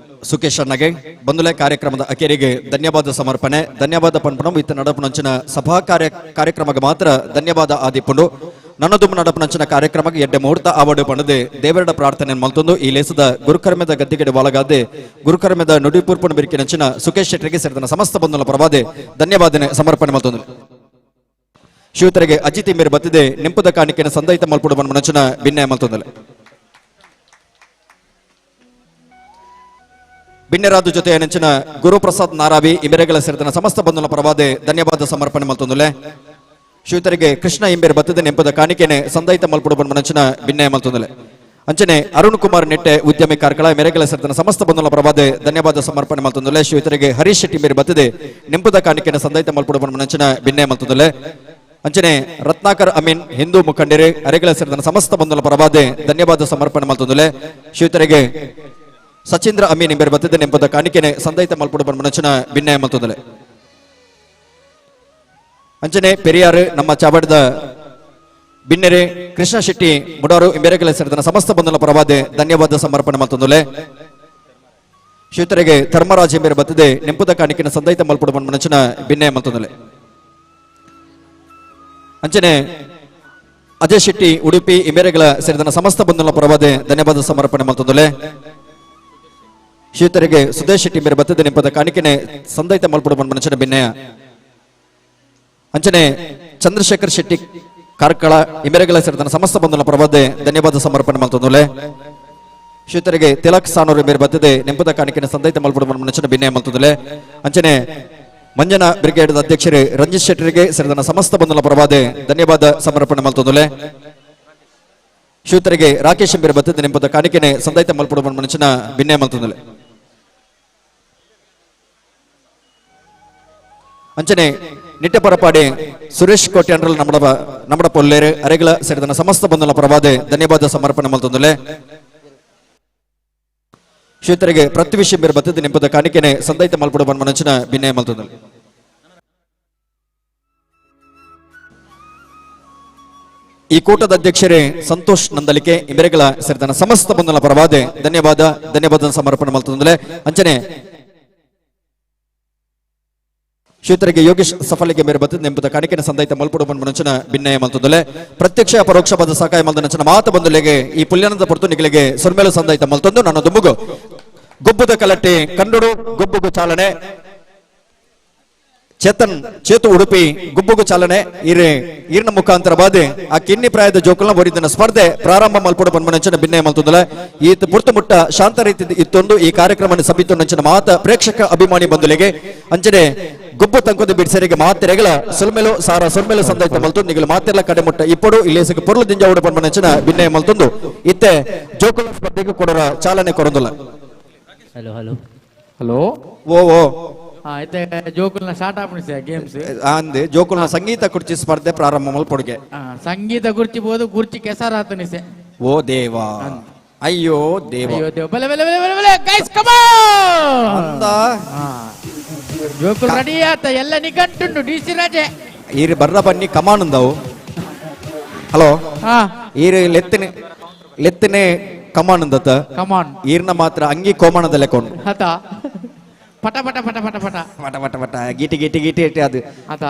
ಸುಕೇಶ್ ಅಣ್ಣಗೆ ಬಂದುಲೆ ಕಾರ್ಯಕ್ರಮದ ಅಕೇರಿಗೆ ಧನ್ಯವಾದ ಸಮರ್ಪಣೆ. ಧನ್ಯವಾದ ಪನ್ಪಣಂ ಇತ್ತ ನಡಪನಂಚಿನ ಸಭಾ ಕಾರ್ಯಕ್ರಮಕ್ಕೆ ಮಾತ್ರ ಧನ್ಯವಾದ ಆದಿಪುಂಡು. ನನ್ನದುಮ್ಮ ನಡಪನಂಚಿನ ಕಾರ್ಯಕ್ರಮಕ್ಕೆ ಎಡ್ಡೆ ಮುಹೂರ್ತ ಆವಡು ಪಣದೆ ದೇವರಡ ಪ್ರಾರ್ಥನೆ ಮಲ್ತೊಂದು ಈ ಲೇಸದ ಗುರುಕರ್ಮದ ಗದ್ದಿಗೆಡೆ ಒಳಗಾದೆ ಗುರುಕರ್ಮದ ನುಡಿಪೂರ್ಪಣ ಬಿರಿಕಿನಂಚಿನ ಸುಕೇಶ್ ಶೆಟ್ಟರಿಗೆ ಸೇರಿದ ಸಮಸ್ತ ಬಂಧುಲ ಪ್ರಭಾದೆ ಧನ್ಯವಾದನೆ ಸಮರ್ಪಣೆ ಮಲ್ತೊಂದು. ಶಿವತರಿಗೆ ಅಜಿತಿ ಮೇರೆ ಬತ್ತಿದೆ ನಿಂಪುದ ಕಾಣಿಕೆನ ಸಂದಯಿತ ಮಲ್ಪುಡು ಬನ್ಮನಂಚಿನ ಭಿನ್ನ ಮಲ್ತೊಂದಲೆ. ಬಿನ್ನೆರಾದು ಜೊತೆ ನೆಂಚಿನ ಗುರುಪ್ರಸಾದ್ ನಾರಾವಿ ಇಮೆರೆಗಳ ಸೇರಿದ ಸಮಸ್ತ ಬಂಧುಲ ಪ್ರಭಾದೆ ಧನ್ಯವಾದ ಸಮರ್ಪಣೆ ಮಲ್ತೊಂದುಲೆ. ಶ್ರೀತರಿಗೆ ಕೃಷ್ಣ ಇಂಬೇರ್ ಬತ್ತದ ನೆಂಪದ ಕಾಣಿಕೆನೆ ಸಂದಯಿತ ಮಲ್ಪುಡು ಬನ್ಮನಂಚಿನ ಭಿನ್ನಯ ಮಲ್ತೊಂದುಲೆ. ಅಂಚನೆ ಅರುಣ್ ಕುಮಾರ್ ನೆಟ್ಟೆ ಉದ್ಯಮಿ ಕಾರ್ಕಳ ಮೆರೆಗಳ ಸೇರಿದ ಸಮಸ್ತ ಬಂಧುಲ ಪ್ರಭಾದೆ ಧನ್ಯವಾದ ಸಮರ್ಪಣೆ ಮಲ್ತೊಂದುಲೆ. ಶ್ರೀತರಿಗೆ ಹರೀಶ್ ಶೆಟ್ಟಿ ಮೇರೆ ಬತ್ತದೆ ನೆಂಪುದ ಕಾಣಿಕೆನೆ ಸಂದಯಿತ ಮಲ್ಪುಡು ಬನ್ಮನಂಚಿನ ಭಿನ್ನಯ ಮಲ್ತೊಂದುಲೆ. ಅಂಚನೆ ರತ್ನಾಕರ್ ಅಮೀನ್ ಹಿಂದೂ ಮುಖಂಡರೆ ಅರೆಗಳ ಸೇರಿದ ಸಮಸ್ತ ಬಂಧುಲ ಪ್ರಭಾದೆ ಧನ್ಯವಾದ ಸಮರ್ಪಣೆ ಮಲ್ತೊಂದುಲೆ. ಶ್ರೀತರಿಗೆ ಸಚೀಂದ್ರ ಅಮೀನ್ ಇಂಬೇರ್ ಬತ್ತಿದ ನೆಂಪದ ಕಾಣಿಕೆನೆ ಸಂದಯಿತ ಮಲ್ಪುಡು ಬನ್ಮನಂಚಿನ ಭಿನ್ನಯ ಮಲ್ತೊಂದುಲೆ. ಅಂಚನೆ ಪೆರಿಯಾರು ನಮ್ಮ ಚಾವಡದ ಬಿನ್ನೆರೆ ಕೃಷ್ಣ ಶೆಟ್ಟಿ ಮುಡಾರು ಇಂಬೇರೆಗಳ ಸೇರಿದ ಸಮಸ್ತ ಬಂಧುಲ ಪರವಾದೆ ಧನ್ಯವಾದ ಸಮರ್ಪಣೆ ಮಲ್ತೊಂದುಲೆ. ಶ್ರೀತರಿಗೆ ಧರ್ಮರಾಜ್ ಇಂಬೇರ್ ಬತ್ತಿದೆ ನೆಂಪುದ ಕಾಣಿಕೆನ ಸಂದಯಿತ ಮಲ್ಪುಡು ಬನ್ಮನಂಚಿನ ಭಿನ್ನಯ ಮಲ್ತೊಂದುಲೆ. ಅಂಚನೆ ಅಜಯ್ ಶೆಟ್ಟಿ ಉಡುಪಿ ಇಂಬೇರೆಗಳ ಸೇರಿದ ಸಮಸ್ತ ಬಂಧುಲ ಪರವಾದೆ ಧನ್ಯವಾದ ಸಮರ್ಪಣೆ ಮಲ್ತೊಂದುಲೆ. ಶ್ರೀತರಿಗೆ ಸುದೇಶ್ ಶೆಟ್ಟಿ ಮೇರೆ ಬತ್ತದ ನೆಂಪದ ಕಾಣಿಕೆನೆ ಸಂದಯಿತ ಮಲ್ಪುಡು ಬನ್ಮನಂಚಿನ ಭಿನ್ನಯ. ಅಂಚನೆ ಚಂದ್ರಶೇಖರ್ ಶೆಟ್ಟಿ ಕಾರ್ಕಳ ಇಮೆರೆಗಳ ಸೇರಿದ ಸಮಸ್ತ ಬಂಧುಲ ಪ್ರಭಾದೆ ಧನ್ಯವಾದ ಸಮರ್ಪಣೆ ಮಲ್ತೊಂದುಲೆ. ಶ್ರೀತರಿಗೆ ತಿಲಕ್ ಸಾನೂರು ಮೇರೆ ಬತ್ತದೆ ನೆಂಪದ ಕಾಣಿಕೆನ ಸಂದಯಿತ ಮಲ್ಪುಡು ಬನ್ಮನಂಚಿನ ಭಿನ್ನಯ ಮಲ್ತೊಂದುಲೆ. ಅಂಚನೆ ಮಂಜನ ಬ್ರಿಗೇಡ್ ಅಧ್ಯಕ್ಷರು ರಂಜಿತ್ ಶೆಟ್ಟರಿಗೆ ಸೇರಿದ ಸಮಸ್ತ ಬಂಧುಲ ಪ್ರಭಾದೆ ಧನ್ಯವಾದ ಸಮರ್ಪಣೆ ಮಲ್ತೊಂದುಲೆ. ಶ್ರೀತರಿಗೆ ರಾಕೇಶ್ ಎಂಬೇರ್ ಬತ್ತದ ನೆಂಪದ ಕಾಣಿಕೆನೆ ಸಂದಯಿತ ಮಲ್ಪುಡು ಬನ್ಮನಂಚಿನ ಭಿನ್ನಯ ಮಲ್ತೊಂದುಲೆ. ಅಂಚನೆ ನಿಟ್ಟಪರಪಾಡಿ ಸುರೇಶ್ ಕೋಟಿ ಅಂಡ್ರಲ್ ನಮ್ಮಡ ಪೊಲ್ಲೇರು ಅರೆಗಳ ಸೇರಿದ ಸಮಸ್ತ ಬಂಧುಲ ಪ್ರಭಾದೆ ಧನ್ಯವಾದ ಸಮರ್ಪಣೆ ಮಲ್ತೊಂದುಲೆ. ಶ್ರೀತರಿಗೆ ಪ್ರತಿವಿಷಯ ಮೇರೆ ಬತ್ತದ ನೆಂಪದ ಕಾಣಿಕೆನೆ ಸಂದಯಿತ ಮಲ್ಪುಡು ಬನ್ಮನಂಚಿನ ಭಿನ್ನಯ ಮಲ್ತೊಂದುಲೆ. ಈ ಕೂಟದ ಅಧ್ಯಕ್ಷರೇ ಸಂತೋಷ್ ನಂದಲಿಕೆ ಇಂಬೆರೆಗಳ ಸೇರಿದ ಸಮಸ್ತ ಬಂಧುಲ ಪರವಾದೆ ಧನ್ಯವಾದ ಧನ್ಯವಾದ ಸಮರ್ಪಣೆ ಮಲ್ತೊಂದುಲೆ. ಅಂಚನೆ ಶ್ರೀತರಿಗೆ ಯೋಗೇಶ್ ಸಫಲಿಗೆ ಮೇರೆ ಬತ್ತದ ನೆಂಪುದ ಕಾಣಿಕೆನ ಸಂದಯಿತ ಮಲ್ಪುಡು ಬನ್ಮನಂಚಿನ ಭಿನ್ನಯ ಮಲ್ತೊಂದುಲೆ. ಪ್ರತ್ಯಕ್ಷ ಪರೋಕ್ಷವಾದ ಸಹಾಯ ಮಲ್ದನಂಚಿನ ಮಾತ ಬಂಧುಲೆಗೆ ಈ ಪುಲ್ಯನದ ಪೊರ್ತು ನಿಗಲಿಗೆ ಸೊರ್ಮೇಲು ಸಂದಯಿತ ಮಲ್ತೊಂದು ನನ್ನ ದುಂಬುಗು ಗೊಬ್ಬುದ ಕಲಟ್ಟಿ ಕಂಡುಡು ಗೊಬ್ಬುಗು ಚಾಲನೆ ಚೇತನ್ ಚೇತು ಉಡುಪಿ ಗುಬ್ಬುಗು ಚಾಲನೆ ಇರೆ ಈರ್ನ ಮುಖಾಂತರ ಬಾದೆ ಆ ಕಿನ್ನಿ ಪ್ರಾಯದ ಜೋಕುಲ್ನ ಒರಿದಿನ ಸ್ಪರ್ಧೆ ಪ್ರಾರಂಭ ಮಲ್ಪೊಡು ಪನ್ಮನಂಚನ ಭಿನ್ನಯ ಮಲ್ತುಂದಲ ಈತ ಪುರ್ತು ಮುಟ್ಟ ಶಾಂತ ರೀತಿ ಇತ್ತೊಂದು ಈ ಕಾರ್ಯಕ್ರಮ ಸಭಿತೊಂದಂಚಿನ ಮಾತ ಪ್ರೇಕ್ಷಕ ಅಭಿಮಾನಿ ಬಂಧುಲೆಗೆ ಅಂಚನೆ ಗುಬ್ಬು ತಂಕುದ ಬಿಡ್ಸರಿಗೆ ಮಾತೆರೆಗಳ ಸುಲ್ಮೆಲು ಸಾರ ಸುಲ್ಮೆಲು ಸಂದೈತ ಮಲ್ತೊಂದು ನಿಗಲು ಮಾತೆಲ್ಲ ಕಡೆ ಮುಟ್ಟ ಇಪ್ಪಡು ಇಲ್ಲೇಸಿಗೆ ಪೊರ್ಲು ದಿಂಜ ಉಡು ಪನ್ಮನಂಚನ ಭಿನ್ನಯ ಮಲ್ತೊಂದು ಇತ್ತೆ ಜೋಕುಲ ಸ್ಪರ್ಧೆಗೆ ಕೊಡರ ಚಾಲನೆ ಕೊರೊಂದುಲ್ಲ. ಹಲೋ ಹಲೋ ಹಲೋ ಓ ಓ ಇತ್ತೆ ಜೋಕುಲ್ನ ಸ್ಟಾರ್ಟ್ ಆಪುಣಿಸ ಗೇಮ್ಸ್ ಅಂದೆ ಜೋಕುಲ್ನ ಸಂಗೀತ ಕುರ್ಚಿ ಸ್ಪರ್ಧೆ ಪ್ರಾರಂಭ ಮಲ್ಪೊಡುಗೆ. ಸಂಗೀತ ಕುರ್ಚಿ ಬೋದು ಕುರ್ಚಿ ಕೆಸರಾತನಿಸೆ. ಓ ದೇವಾ ಅಯ್ಯೋ ದೇವ ಅಯ್ಯೋ ದೇವ ಬಲೆ ಬಲೆ ಬಲೆ ಬಲೆ ಬಲೆ ಗೈಸ್ ಕಮ್ ಆನ್ ಅಂದ ಜೋಕುಲ್ ರೆಡಿ ಆತ ಎಲ್ಲ ನಿಗಂಟುಂಡು ಡಿ ಸಿ ರಾಜೆ ಈರು ಬರ್ರ ಬನ್ನಿ ಕಮಾನ್ ಅಂದವು. ಹಲೋ ಈರು ಲೆತ್ತನೆ ಲೆತ್ತನೆ ಕಮಾನ್ ಅಂದತ ಕಮಾನ್ ಈರ್ನ ಮಾತ್ರ ಅಂಗಿ ಕೋಮಾನದ ಲೆಕ್ಕೊಂಡು ಆತ ಪಟ ಪಟ ಪಟ ಪಟ ಪಟ ಪಟ ಪಟ ಪಟ ಗೀಟಿ ಗೀಟಿ ಗೀಟಿ ಇಟ್ಟಿ ಅದು ಆತ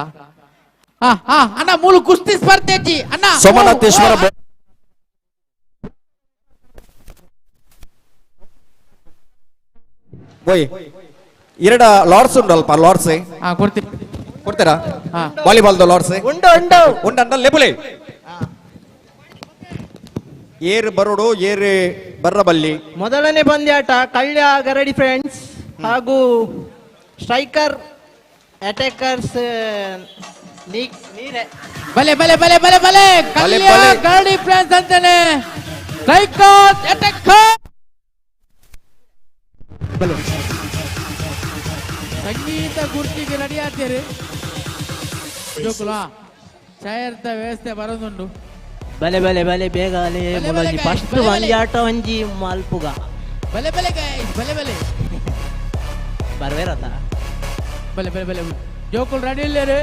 ಹಾ ಹಾ ಅಣ್ಣ ಮೂಲು ಕುಸ್ತಿ ಸ್ಪರ್ಧೆ ಅಜ್ಜಿ ಅಣ್ಣ ಸೋಮನಾಥೇಶ್ವರ ಬೋಯ್ ಎರಡ ಲಾರ್ಡ್ಸ್ ಉಂಡಲ್ಪ ಲಾರ್ಡ್ಸ್ ಕೊಡ್ತೀರಿ ಕೊಡ್ತೀರಾ ವಾಲಿಬಾಲ್ ಲಾರ್ಡ್ಸ್ ಉಂಡು ಉಂಡು ಉಂಡ ಲೆಬುಲೆ ಏರು ಬರೋಡು ಏರು ಬರ್ರಬಲ್ಲಿ. ಮೊದಲನೇ ಪಂದ್ಯಾಟ ಕಳ್ಯ ಗರಡಿ ಫ್ರೆಂಡ್ಸ್ ಹಾಗೂ ಸ್ಟ್ರೈಕರ್ ಅಟ್ಯಾಕರ್ಸ್ ನೀರೆ. ಬಲೆ ಬಲೆ ಬಲೆ ಬಲೆ ಬಲೆ ಕಲ್ಯ ಗರಡಿ ಫ್ರೆಂಡ್ಸ್ ಅಂತಾನೆ ಸ್ಟ್ರೈಕರ್ ಅಟ್ಯಾಕರ್. ಬಲೆ ಸಂಗೀತ ಕುರ್ಚಿಗೆ ರೆಡಿ ಆಗ್ತೀರಿ ಜೋಕುಲ ಚಯರ್ತ ವ್ಯವಸ್ಥೆ ಬರೋದುಂಡು. ಬಲೆ ಬಲೆ ಬಲೆ ಬೇಗ ಅಲೆ ಫಸ್ಟ್ ಒಂಜಿ ಆಟ ಒಂಜಿ ಮಲ್ಪುಗ. ಬಲೆ ಬಲೆ ಗೈಸ್ ಬಲೆ ಬಲೆ ಬರ್ವೇರತ ಬಲೆ ಬಲೆ ಬಲೆ ಜೋಕುಲ್ ರೆಡಿ ಇಲ್ಲೇರಿ.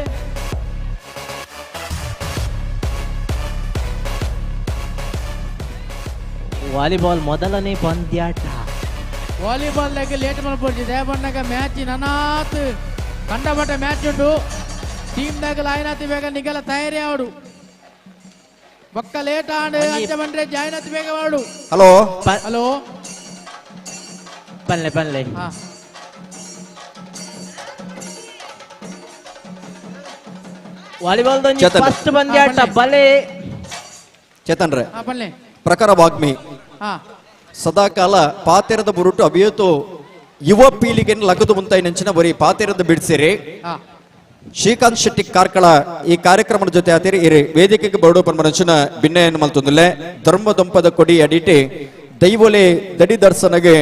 ವಾಲಿಬಾಲ್ ಮೊದಲನೇ ಪಂದ್ಯಾಟ. ವಾಲಿಬಾಲ್ ದಾಗ ಲೇಟ್ ಮಲ್ಪೊಡ್ಚಿ ದೇವಣ್ಣಗ ಮ್ಯಾಚ್ ನನಾತ್ ಕಂಡಪಟ್ಟ ಮ್ಯಾಚ್ ಉಂಟು. ಟೀಮ್ ದಾಗ ಆಯ್ನಾತಿ ಬೇಗ ನಿಗಲ ತಯಾರಿ ಆವಡು ಬೊಕ್ಕ ಲೇಟ್ ಆಂಡ್ ಅಂಚ ಬಂದ್ರೆ ಜಾಯ್ನಾತಿ ಬೇಗ ಮಾಡು. ಹಲೋ ಹಲೋ ಪಲ್ಲೆ ಪಲ್ಲೆ ವಾಲಿಬಾಲ್ ಫಸ್ಟ್ ಪಂದ್ಯಾಟ ಬಲೆ ಚೇತನ್ ರೇ ಪ್ರಕಾರ ವಾಗ್ಮಿ ಸದಾಕಾಲ ಪಾತೆರದ ಬುರುಟು ಅಭಿಯತು ಯುವ ಪೀಳಿಗೆ ಲಗದು ಮುಂತಾಯಿ ನಂಚಿನ ಬರೀ ಪಾತೆರದ ಬಿಡಿಸಿರಿ. ಶ್ರೀಕಾಂತ್ ಶೆಟ್ಟಿ ಕಾರ್ಕಳ ಈ ಕಾರ್ಯಕ್ರಮದ ಜೊತೆ ಆತೀರಿ ಇರಿ ವೇದಿಕೆಗೆ ಬರಡು ಪನ್ಮನಂಚಿನ ಭಿನ್ನಯನ್ನು ಮಲ್ತೊಂದುಲ್ಲೆ ಧರ್ಮ ದೊಂಪದ ಕೊಡಿ ಅಡಿಟಿ ದೈವೊಲೆ ದಡಿ ದರ್ಶನಗೆ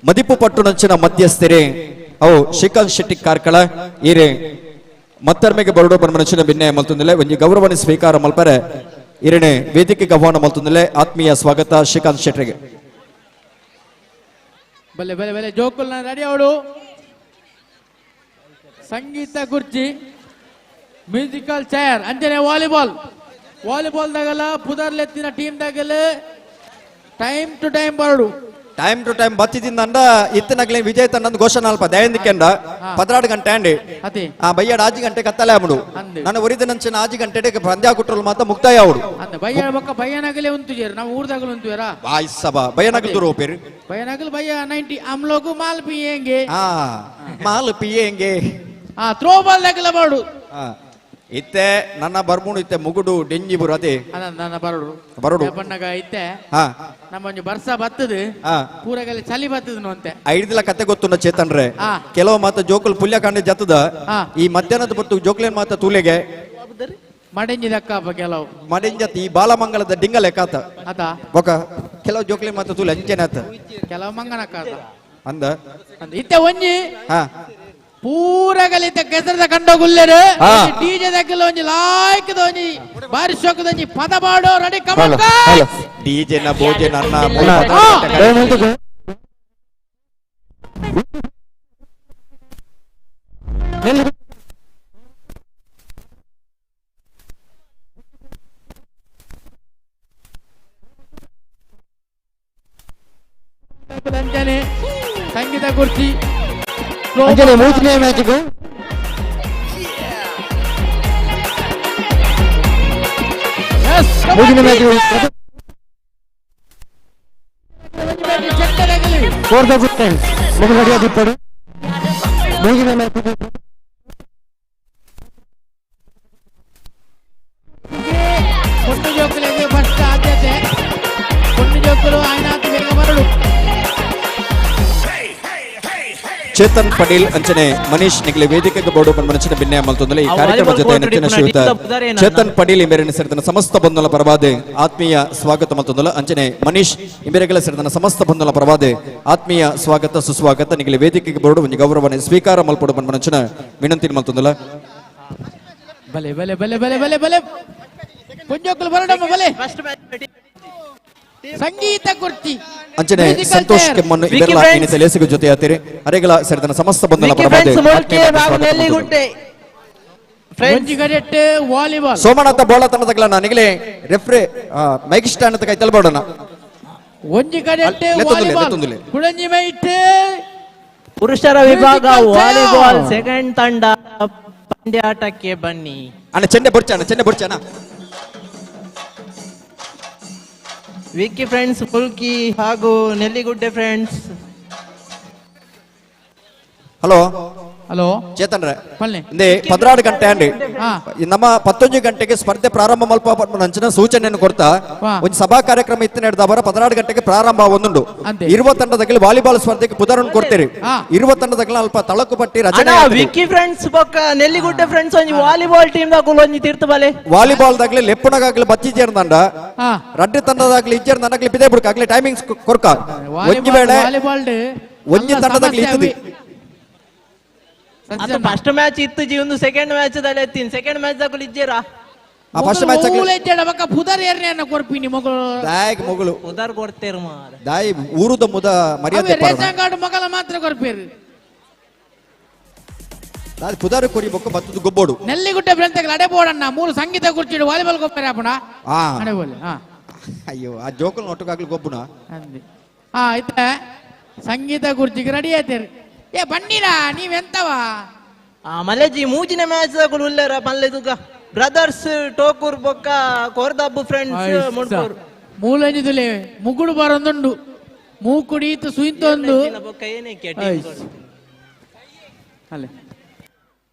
ಮದಿಪು ಪಟ್ಟು ನಂಚಿನ ಮಧ್ಯಸ್ಥಿರಿ ಅವು ಶ್ರೀಕಾಂತ್ ಶೆಟ್ಟಿ ಕಾರ್ಕಳ ಇರಿ ಮತ್ತರ್ಮೆಗೆ ಬರಡು ಪನ್ಮನಂಚಿನ ಭಿನ್ನಯ ಮಲ್ತೊಂದುಲ್ಲೆ ಒಂಜಿ ಗೌರವನೆ ಸ್ವೀಕಾರ ಮಲ್ಪರೆ ಇರಣೆ ವೇದಿಕೆಗೆ ಆಹ್ವಾನ ಮಲ್ತೊಂದುಲ್ಲೆ ಆತ್ಮೀಯ ಸ್ವಾಗತ ಶ್ರೀಕಾಂತ್ ಶೆಟ್ಟಿಗೆ. ಬಲೆ ಬಲೆ ಬಲೆ ಜೋಕುಲ್ನ ರೆಡಿ ಅವಳು ಸಂಗೀತ ಕುರ್ಚಿ ಮ್ಯೂಸಿಕಲ್ ಚೇರ್ ಅಂಚನೆ ವಾಲಿಬಾಲ್. ವಾಲಿಬಾಲ್ ದಾಗಲ ಪುದರ್ಲೆತ್ತಿನ ಟೀಮ್ ದಾಗಲ ಟೈಮ್ ಟು ಟೈಮ್ ಬರಡು ಟೈಮ್ ಟು ಟೈಮ್ ಬತ್ತಿದಿಂದಂಡ ಇತ್ತನಗ್ಲೆ ವಿಜಯ್ ತನ್ನಂದು ಘೋಷಣೆ ಅಲ್ಪ ದಯಂದಿಕೆಂಡ 14 ಗಂಟೆ ಅಂಡಿ ಆ ಬಯ್ಯಾಡ 5 ಗಂಟೆ ಕತ್ತಲೆ ಆಮುಡು ನನ್ನ ಒರಿದ ನಂಚಿನ 5 ಗಂಟೆ ಪಂದ್ಯ ಕುಟ್ರಲ್ ಮಾತ ಮುಕ್ತಾಯ ಆವಡು ಬಯ್ಯ ಬೊಕ್ಕ ಬಯ್ಯನಗಲೇ ಉಂತುಜೇರು ನಾವು ಊರ್ದಾಗಲು ಉಂತುವೇರಾ ಬಾಯ್ ಸಭಾ ಬಯ್ಯನಗಲ್ ದೂರ ಹೋಪೇರು ಬಯ್ಯನಗಲ್ ಬಯ್ಯ 90 ಹಮ್ ಲೋಗು ಮಾಲ್ ಪಿಯೇಂಗೆ ಮಾಲ್ ಪಿಯೇಂಗೆ ಥ್ರೋ ಬಾಲ್ ದಾಗಲ ಬರಡು ಇತ್ತೆ ನನ್ನ ಬರ್ಮುಣು ಇತ್ತೆ ಮುಗುಡು ಡೆಂಜಿ ಬುರು ಅದೇ ನನ್ನ ಬರಡು ಬರಡು ಬಣ್ಣಗ ಇತ್ತೆ ನಮ್ಮ ಒಂಜಿ ಬರ್ಸ ಬತ್ತದು ಪೂರಗಲ್ಲಿ ಚಳಿ ಬತ್ತದ ಅಂತೆ ಐದಿಲ ಕತೆ ಗೊತ್ತುಂಡ ಚೇತನ್ ರೇ ಕೆಲವು ಮಾತ ಜೋಕುಲ್ ಪುಲ್ಯ ಕಾಂಡೆ ಜತ್ತದ ಈ ಮಧ್ಯಾಹ್ನದ ಬತ್ತು ಜೋಕ್ಲೇನ್ ಮಾತ ತೂಲೆಗೆ ಮಡೆಂಜಿದಕ್ಕ ಕೆಲವು ಮಡೆಂಜತ್ ಈ ಬಾಲಮಂಗಲದ ಡಿಂಗಲೆ ಕಾತ ಆತ ಬೊಕ ಕೆಲವು ಜೋಕ್ಲೇನ್ ಮಾತ ತೂಲೆ ಅಂಚೆನೆ ಆತ ಕೆಲವು ಮಂಗನಕ್ಕ ಅಂದ ಇತ್ತೆ ಒಂಜಿ ಪೂರಗಲಿತ ಕೆಸರದ ಕಂಡೋಗುಲ್ಲೇರು ಡಿಜೆ ದಕ್ಕಲ ಒಂಜಿ ಲಾಯ್ಕದ ಒಂಜಿ ಬಾರಿ ಶೋಕದ ಒಂಜಿ ಪದ ಪಾಡೋ ರೆಡಿ ಕಮನ್ ಡಿಜೆ ನ ಭೋಜನ ಅನ್ನ ಅಂಜನೆ ಸಂಗೀತ ಕುರ್ಚಿ ಅಂಜನೆ ಮೂರನೇ ಮ್ಯಾಚ್ಗೆ ಮೂರನೇ match four the good time ಮೊದಲು ರೆಡಿ ಆಗಿಪ್ಪಡು ಮೂರನೇ ಮ್ಯಾಚ್. ಪೊಣ್ಣು ಜೋಕುಲೆಗ್ ಫಸ್ಟ್ ಆದ್ಯತೆ. ಪೊಣ್ಣು ಜೋಕುಲು ಆಯ್ನಾತ್ ಬೇಗ ಬರಡು. ಚೇತನ್ ಪಟೇಲ್ ಅಂಚನೆ ಮನೀಶ್ ನಿಗಲೆ ವೇದಿಕೆಗೆ ಬೋರ್ಡು ಮನಚಿನ ಭಿನ್ನೆ ಮಲ್ತೊಂದಲೆ ಈ ಆ ಕಾರ್ಯಕ್ರಮ ವಾಲಿಬಾಲ್ ಜೊತೆ ಕೋರ್ಟ್ ನೆಚ್ಚಿನ ಇಪ್ಪುನ ಶ್ರೀಯುತ ಟಿಪ್ಪ ಪುದರೇನ ಚೇತನ್ ಪಟೇಲ್ ಇಂಬೇರಿನ ಸೇರಿದ ಸಮಸ್ತ ಬಂಧುಲ ಪರವಾದ ಆತ್ಮೀಯ ಸ್ವಾಗತ ಮಲ್ತೊಂದಲ ಅಂಚನೆ ಮನೀಶ್ ಇಂಬೇರೆಗಳ ಸೇರಿದ ಸಮಸ್ತ ಬಂಧುಲ ಪರವಾದ ಆತ್ಮೀಯ ಸ್ವಾಗತ ಸುಸ್ವಾಗತ. ನಿಗಲೆ ವೇದಿಕೆಗೆ ಬೋರ್ಡು ಒಂದು ಗೌರವನೆ ಸ್ವೀಕಾರ ಮಲ್ಪೊಡು ಮನಚಿನ ವಿನಂತಿ ಮಲ್ತೊಂದಲ. ಬಲೆ ಬಲೆ ಬಲೆ ಬಲೆ ಬಲೆ ಬಲೆ ಪೊಂಜೋಕುಲು ಬರಡಮ್ಮ ಬಲೆ. ಸಂಗೀತ ಕುರ್ಚಿ ಅಂಚನೆ Musical Santosh chair. ಕೆಮ್ಮನ್ನು ವಿಕ್ಕಿ ಇವೆಲ್ಲ ಫ್ರೆಂಡ್ಸ್. ಇನ್ನಿತ ಲೇಸಿಗೆ ಜೊತೆ ಆತಿರಿ ಅರೆಗಳ ಸೇರಿದ ಸಮಸ್ತ ಬಂಧುಲ ವಿಕ್ಕಿ ಪರವಾದ ಫ್ರೆಂಡ್ಸ್ ಮುಲ್ಕಿ ಆತ್ಮೀಯ ಹಾಗೂ ಸ್ವಾಗತ ಮಲ್ತೊಂದಲ. ನೆಲ್ಲಿಗುಡ್ಡೆ ಒಂಜಿ ಕಡೆಟ್ ವಾಲಿಬಾಲ್ ಸೋಮನಾಥ ಬೋಳ ತಂಡದಗಳ ನಿಗಲೆ ರೆಫ್ರೆ ಮೈಕ್ ಸ್ಟ್ಯಾಂಡ್ ಅಂತ ಕೈ ತಲಬೋಡೋಣ. ಒಂಜಿ ಕಡೆಟ್ ವಾಲಿಬಾಲ್ ಕುಡಂಜಿ ಮೈಟ್ ಪುರುಷರ ವಿಭಾಗ Musical chair. Volleyball second ತಂಡ ಪಂದ್ಯಾಟಕ್ಕೆ ಬನ್ನಿ. ಅಣ್ಣ ಚೆಂಡೆ ಬೊರ್ಚ ಅಣ್ಣ, ಚೆಂಡೆ ಬೊರ್ಚ ಅಣ್ಣ. ವಿಕ್ಕಿ ಫ್ರೆಂಡ್ಸ್ ಮುಲ್ಕಿ ಹಾಗೂ Nelligudde friends. Hello hello Chetan ರೇ ಪಲ್ಲೆ. ಇಂದೇ 16 ಗಂಟೆ ಅಂಡಿ ಹಾ. ಈ ನಮ್ಮ 19 ಗಂಟೆಗೆ ಸ್ಪರ್ಧೆ ಪ್ರಾರಂಭ ಮಲ್ಪ ಅಂಚಿನ ಸೂಚನೆಯನ್ನು ಕೊಡ್ತಾ ಹಾ. ಒಂದು ಸಭಾ ಕಾರ್ಯಕ್ರಮ ಇತ್ತು ನಡೆದ ಅವರ 16 ಗಂಟೆಗೆ ಪ್ರಾರಂಭ ಒಂದುಂಡು. ಅಂತೆ. ಇರುವ ತಂಡದಲ್ಲಿ ವಾಲಿಬಾಲ್ ಸ್ಪರ್ಧೆಗೆ ಪುದರನ್ನು ಕೊಡ್ತೀರಿ. ಹಾ. ಇರುವ ತಂಡದಲ್ಲಿ ಅಲ್ಪ ತಳಕು ಪಟ್ಟಿ ರಚನೆ ಅಣ್ಣ ಆಗ್ತದೆ. ವಿಕ್ಕಿ ಫ್ರೆಂಡ್ಸ್ ಬೊಕ್ಕ ನೆಲ್ಲಿಗುಡ್ಡೆ ಫ್ರೆಂಡ್ಸ್ ಒಂಜಿ ವಾಲಿಬಾಲ್ ಟೀಮ್ ದಾಕುಲು ಒಂಜಿ ತೀರ್ಥ ಬಲೆ. ವಾಲಿಬಾಲ್ ದಾಗ್ಲಿ ಲೆಪ್ಪುನಗಾಗ್ಲಿ ಬಚ್ಚಿ ಜೇರ್ದಂಡ ಹಾ. ರಡ್ಡು ತಂಡದಾಗ್ಲಿ ಇಜ್ಜೇರ್ದಂಡ ಆಗ್ಲಿ ಬಿದೆ ಬುಡ್ಕ ಆಗ್ಲಿ ಟೈಮಿಂಗ್ಸ್ ಕೊರ್ಕ. ಒಂಜಿ ವೇಳೆ ವಾಲಿಬಾಲ್ ಒಂಜಿ ತಂಡದಾಗ್ಲಿ ಇತ್ತದಿ. ಅದು ಫಸ್ಟ್ ಮ್ಯಾಚ್ ಇತ್ತು ಜಿ, ಒಂದು ಸೆಕೆಂಡ್ ಮ್ಯಾಚ್ ದಲ್ಲಿ ಎತ್ತೀನಿ. Second match ದಾಕುಲು ಇಜ್ಜೇರಾ? ಆ ಫಸ್ಟ್ ಮ್ಯಾಚ್ ಆಗ್ಲಿ ಮೂಲೆ ಬಕ್ಕ ಪುದರ್ ಏರ್ನೆ ಕೊರ್ಪಿನಿ ಮಗಳು. ದಾಯ್ ಮಗಳು ಪುದರ್ ಕೊಡ್ತೇರು ಮಾರ. ದಾಯ್ ಊರುದ ಮುದ ಮರ್ಯಾದೆ ಅವೇ ಪಾರಣ. ರೇಷನ್ ಕಾರ್ಡ್ ಮಗಲ ಮಾತ್ರ ಕೊರ್ಪೇರು. ದಾಯ್ ಪುದರ್ ಕೊರಿ ಬೊಕ್ಕ ಬತ್ತದ ಗೊಬ್ಬೋಡು. ನೆಲ್ಲಿಗುಡ್ಡೆ ಬೆಂತಗಳ ಅಡೆ ಬೋಡಣ್ಣ ಮೂರು ಸಂಗೀತ ಕುರ್ಚಿಡು ವಾಲಿಬಾಲ್ ಗೊಬ್ಬರ ಅಪ್ಪಣ. ಆ. ಅಡೆ ಬೋಲೆ, ಹಾ. ಅಯ್ಯೋ ಆ ಜೋಕಲ್ ನೊಟ್ಟುಗಾಗ್ಲಿ ಗೊಬ್ಬುನ. ಅಂದೆ. ಹಾ ಇತ್ತ ಸಂಗೀತ ಕುರ್ಚಿಗೆ ರೆಡಿ ಆಯ್ತೇರಿ. ಏ ಬನ್ನಿರಾ ನೀವೆಂತವಾ? ಆ ಮಲೇಜಿ ಮೂಜಿನ ಮ್ಯಾಚ್ ದಾಕುಲು ಉಲ್ಲೇರ ಪಲ್ಲೆದುಗ ಬ್ರದರ್ಸ್ ಟೋಕೂರ್ ಬೊಕ್ಕ ಕೋರ್ದಬ್ಬು ಫ್ರೆಂಡ್ಸ್ ಮುಂಡ್ಪೂರ್. ಮೂಲಂಜಿದುಲೆ ಮುಗುಡು ಬರೊಂದುಂಡು ಮೂಕುಡಿ ಇತ್ತು ಸುಯಿಂತೊಂದು. ಬೊಕ್ಕ ಏನಕ್ಕೆ ಟೀಮ್ ಐಸ್. ಅಲ್ಲೇ.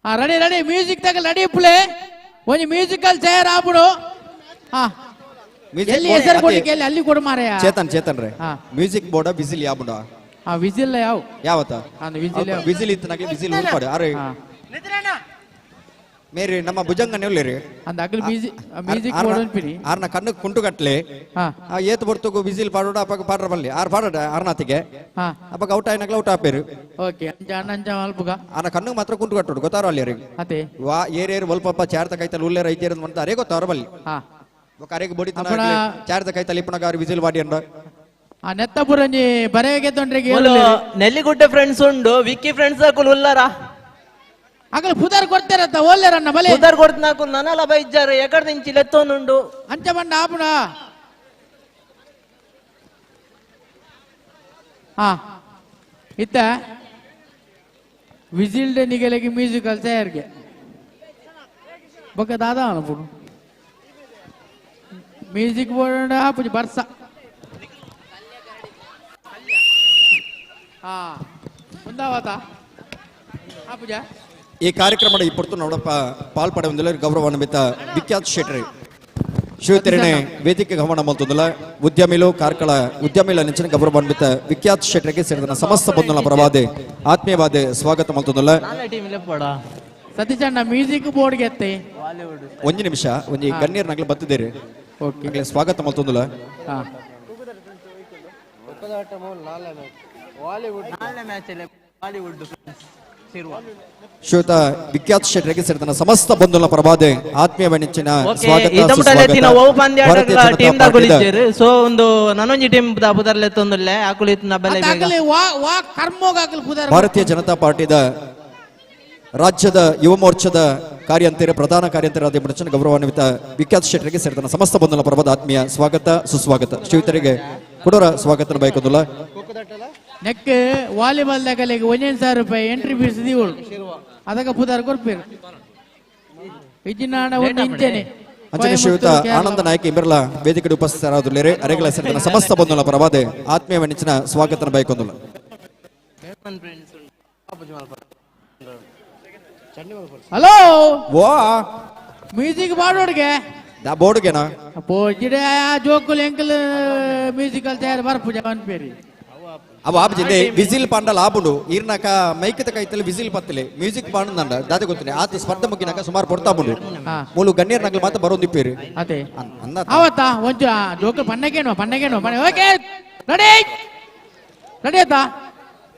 ಆ ರೆಡಿ ರೆಡಿ ಮ್ಯೂಸಿಕ್ ತಗ ರೆಡಿ ಪುಲೆ ಒಂಜಿ ಮ್ಯೂಸಿಕಲ್ ಚೇರ್ ಆಪುಡು. ಹಾ. ಮ್ಯೂಸಿಕ್ ಎಲ್ಲಿ ಬೋರ್ಡ್ ಹೆಸರು ಅದೇ. ಕೊಡ್ಲಿಕ್ಕೆ ಎಲ್ಲಿ ಅಲ್ಲಿ ಕೊಡು ಮಾರಾಯ. ಚೇತನ್ ಚೇತನ್ ರೇ ಹಾ. ಮ್ಯೂಸಿಕ್ ಬೋರ್ಡ್ ವಿಸಿಲ್ ಯಾಬುಂಡ? ಆ ವಿಸಿಲ್ ಯಾವ? ಯಾವತ್ತ? ಅಂದ್ ವಿಸಿಲ್ ಯಾವ? ವಿಸಿಲ್ ಇತ್ತು ನಾಗೆ ವಿಸಿಲ್ ಉಳ್ಪಾಡು. ಅರೆ ಮೇರಿ ನಮ್ಮ ಭುಜಂಗ ನೆವ್ಲೇರಿ. ಅಂದ್ ಅಗಲ್ ಮ್ಯೂಸಿಕ್ ಬೋರ್ಡ್ ಅನ್ಪಿನಿ. ಆರ್ನ ಕಣ್ಣು ಕುಂಟು ಕಟ್ಲೆ. ಹಾ. ಆ ಏತ್ ಬರ್ತಗು ವಿಸಿಲ್ ಪಾಡೋಡ ಅಪಗ ಪಾಡ್ರ ಬಲ್ಲಿ. ಆರ್ ಪಾಡೋಡ ಆರ್ನಾತಿಗೆ. ಹಾ. ಅಪಗ ಔಟ್ ಆಯ್ನಗ್ಲ ಔಟ್ ಆಪೇರು. ಓಕೆ ಅಂಚ ಅಣ್ಣ ಅಂಚ ಮಲ್ಪುಗ. ಆರ್ನ ಕಣ್ಣು ಮಾತ್ರ ಕುಂಟು ಕಟ್ಟೋಡು ಗೊತ್ತಾರ ಅಲ್ಲಿ ಅರಿಗೆ. ಅತೆ. ವಾ ಏರ್ ಏರ್ ಒಲ್ಪ ಚಾರ್ತ ಕೈತಲ್ ಉಲ್ಲೇರ ಐತೇರ್ ಅಂತ ಅರೇ ಗೊತ್ತಾರ ಬಲ್ಲಿ. ಹಾ. ಬೊಕ್ಕ ಅರೆಗೆ ಬೊಡಿ ಅಪ್ಪಣ ಚಾರ್ತ ಕೈತಲ್ ಇಪ್ಪಣಗ ಆರ್ ವಿಸಿಲ್ ವಾಡಿ ಅಂಡ. ಆ ನೆತ್ತಪುರಂಜಿ ಬರೆಗೆ ತೊಂಡ್ರೆಗೆ ಮೊದಲು ಏಳುಲೇರು. ನೆಲ್ಲಿಗುಡ್ಡೆ ಫ್ರೆಂಡ್ಸ್ ಉಂಡು ವಿಕ್ಕಿ ಫ್ರೆಂಡ್ಸ್ ದಾಕುಲು ಉಲ್ಲಾರ. ಅಗಲ ಪುದರ್ ಕೊಡ್ತಾರತ್ತ ಓಲ್ಲೇರನ್ನ ಬಲೆ. ಪುದರ್ ಕೊಡ್ತನಾಕು ನನಲ ಬೈಜಾರು ಎಕಡೆ ನಿಂಚಿ ಲೆತ್ತೋನುಂಡು. ಅಂಚ ಬಂಡ ಆಪುಣ. ಹಾ ಇತ್ತ ವಿಸಿಲ್ಡ್ ನಿಗಲೆಗೆ ಮ್ಯೂಸಿಕಲ್ ಚೇರ್ಗೆ ಬೊಕ್ಕ ದಾದಾ ಅನ್ಪುಡು ಮ್ಯೂಸಿಕ್ ಬೋರ್ಡ್ ಆಪುಜಿ ಬರ್ಸ. ಹಾ ಮುಂದಾವತ ಆಪುಜ. ಈ ಕಾರ್ಯಕ್ರಮದ ಈ ಪೊರ್ತು ನೋಡಪ್ಪ ಪಾಲ್ಪಡೆಯುವುದಿಲ್ಲ ಗೌರವಾನ್ವಿತ ವಿಖ್ಯಾತ್ ಶೆಟ್ರಿ ಶಿವತೆರೆನೆ ವೇದಿಕೆ ಗಮನ ಮಲ್ತೊಂದುಲ್ಲ ಉದ್ಯಮಿಲು ಕಾರ್ಕಳ ಉದ್ಯಮಿಲ ನೆಂಚಿನ ಗೌರವಾನ್ವಿತ ವಿಖ್ಯಾತ್ ಶೆಟ್ರಿಗೆ ಸೇರಿದ ಸಮಸ್ತ ಬಂಧುಲ ಪರವಾದೆ ಆತ್ಮೀಯವಾದ ಸ್ವಾಗತ ಮಲ್ತೊಂದುಲ್ಲ. ಸತೀಶಣ್ಣ ಮ್ಯೂಸಿಕ್ ಬೋರ್ಡ್ ಗೆತ್ತೆ. ಒಂಜಿ ನಿಮಿಷ ಒಂಜಿ ಗಣ್ಯರ್ ನಗಲು ಬತ್ತಿದ್ದೇರಿ ಓಕೆ ಸ್ವಾಗತ ಮಲ್ತೊಂದುಲ್ಲ. ಹಾ. ಶ್ವೇತ ವಿಖ್ಯಾತ್ ಶೆಟ್ರಿಗೆ ಸೇರಿದ ಸಮಸ್ತ ಬಂಧುಲ ಪರವಾದೆ ಆತ್ಮೀಯ ನೆಚ್ಚಿನ ಸ್ವಾಗತ ಇದಮುಟಲೆತ್ತಿನ ಸುಸ್ವಾಗತ. ಒವು ಪಂದ್ಯಾಟಗಳ ಭಾರತೀಯ ಜನತಾ ಟೀಮ್ ಪಾರ್ಟಿದ ದಾಕುಲಿಜ್ಜೆರ್. ಸೊ ಒಂದು ನನೊಂಜಿ ಟೀಮ್ ದ ಪುದರ್ಲೆತ್ತೊಂದುಲ್ಲೆ ಆಕುಲಿತ್ನ ಬಲೆ ಬೇಗ. ಅಗಲಿ ವಾ ವಾ ಕರ್ಮೋಗಾಕಲ್ ಪುದರ್. ಭಾರತೀಯ ಜನತಾ ಪಾರ್ಟಿದ ರಾಜ್ಯದ ಯುವ ಮೋರ್ಚಾದ ಕಾರ್ಯಂತೆರ ಪ್ರಧಾನ ಕಾರ್ಯಂತೆರಾದ ಮುಡಚನ ಗೌರವಾನ್ವಿತ ವಿಖ್ಯಾತ್ ಶೆಟ್ಟರಿಗೆ ಸೇರಿದ ಸಮಸ್ತ ಬಂಧುಲ ಪರವಾದ ಆತ್ಮೀಯ ಸ್ವಾಗತ ಸುಸ್ವಾಗತ. ಶ್ರೀಯುತರಿಗೆ ಕೊಡೋರ ಸ್ವಾಗತ ಬಯಕೊಂದುಲ್ಲ. ನೆಕ್ ವಾಲಿಬಾಲ್ ದಾಖಲೆಗೆ 1,000 ರೂಪಾಯಿ ಎಂಟ್ರಿ ಫೀಸ್ ದೀವಳು ಅದಕ್ಕೆ ಪುದರ್ ಕೊರ್ಪೇರು ಇಜ್ಜಿನಾಣ ಒಂದು ಇಂಚನೆ. ಅಂಚನೆ ಶ್ರೀಯುತ ಆನಂದ ನಾಯಕ್ ಇಂಬರ್ಲ ವೇದಿಕೆ ಉಪಸ್ಥಿತರಾದುಳ್ಳೇರೆ ಅರೆಗಳ ಸೇರಿದ ಸಮಸ್ತ ಬಂಧುಲ ಪರವಾದ ಆತ್ಮೀಯ ನೆಚ್ಚಿನ ಸ್ವಾಗತ ಬಯಕೊಂದುಲ್ಲ. ಹಲೋ ವಾ ಮ್ಯೂಸಿಕ್ ಮಾಡೋಡ್ಗೆ ದಾ ಬೋರ್ಡ್ಗೆನಾ? ಪೋಜಿಡ ಜೋಕುಲು ಎಂಕಲ್ ಮ್ಯೂಸಿಕಲ್ ತಯಾರು ಬರ್ಪುಜ ಪನ್ಪೇರಿ. ಅವ ಆಪುಜಿ ವಿಸಿಲ್ ಪಾಂಡಲ ಆಪುಂಡು ಈರ್ನಕ ಮೈಕದ ಕೈತಲ್ಲಿ ವಿಸಿಲ್ ಪತ್ತಲೆ ಮ್ಯೂಸಿಕ್ ಪಾಂಡಂದ ದಾದೆ ಗೊತ್ತಿಲ್ಲ ಆತ ಸ್ಪರ್ಧೆ ಮುಗಿನಕ ಸುಮಾರು ಪೊರ್ತಾಪುಂಡು ಮೂಲು ಗಣ್ಯರ್ ನಗಲು ಮಾತ್ರ ಬರೋದಿಪ್ಪೇರು ಅದೇ ಅಂದ ಅವತ್ತಾ ಒಂಚು ಜೋಕುಲು ಪನ್ನಗೇನು ಪನ್ನಗೇನು ಓಕೆ ರೆಡಿ ರೆಡಿ ಆಯ್ತಾ?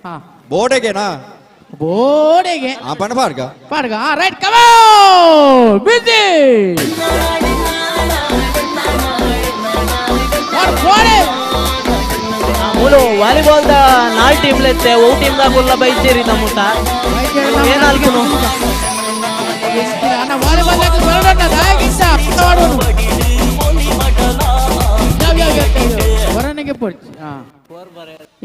ಹಾ ಬೋರ್ಡೆಗೆನಾ? ಬೋರ್ಡೆಗೆ ಆ ಪಂಡ ಪಾಡ್ಗ ಪಾಡ್ಗ. ರೈಟ್ ಕಮ್ ಆನ್ ಬಿಸಿ ಮೂಲು ವಾಲಿಬಾಲ್ the ನಾಲ್ ಟೀಮ್ ಲೆತ್ತೆ ಒವು ಟೀಮ್ ದಾಗ ಉಲ್ಲ ಬೈಚೇರಿ ನಮ್ಮುಟ ಏನಾಲ್ಕುನು ಅಣ್ಣ ವಾಲಿಬಾಲ್ ಬರೋಣ ದಾಯಕಿಂತ ಪುಟ್ಟವಾಡುವನು ಯಾವ ಯಾವ ಹೊರನಿಗೆ ಪೊಡ್ಚಿ.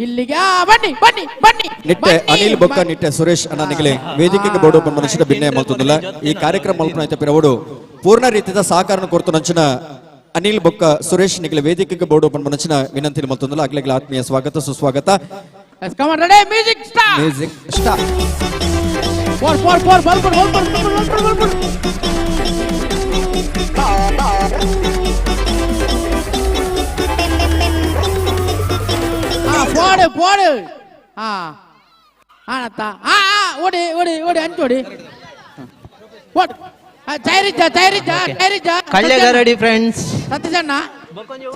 ಇಲ್ಲಿಗೆ ಬನ್ನಿ ಬನ್ನಿ ಬನ್ನಿ ನಿಟ್ಟೆ ಅನಿಲ್ ಬೊಕ್ಕ ನಿಟ್ಟೆ ಸುರೇಶ್ ಅಣ್ಣ ನಿಗಲೆ ವೇದಿಕೆಗೆ ಬೋರ್ಡ್ ಓಪನ್ ಮನುಷ್ಯನ ಭಿನ್ನೆ ಮಲ್ತೊಂದಿಲ್ಲ. ಈ ಕಾರ್ಯಕ್ರಮ ಮಲ್ಪನ ಪಿರವಡು ಪೂರ್ಣ ರೀತಿಯ ಸಹಕಾರ ಕೊಡ್ತು ನಂಚಿನ ಅನಿಲ್ ಬೊಕ್ಕ ಸುರೇಶ್ ನಿಗಲೆ ವೇದಿಕೆಗೆ ಬೋರ್ಡ್ ಓಪನ್ ಮನುಷ್ಯನ ವಿನಂತಿ ಮಲ್ತೊಂದಿಲ್ಲ. ಅಗ್ಲೆಗಳ ಆತ್ಮೀಯ ಸ್ವಾಗತ ಸುಸ್ವಾಗತ. Music start music start. Four four four ball ball ball ball ball ball. போடு போடு. ஆ ஆனத்தா ஆ ஆ ஓடி ஓடி ஓடி ಅಂಚು ಓಡಿ ಓಡ್. ಚೈರಿಜ ಚೈರಿಜ ಚೈರಿಜ ಕಳ್ಳೆಗರಡಿ ಫ್ರೆಂಡ್ಸ್ ಸತೀಶಣ್ಣ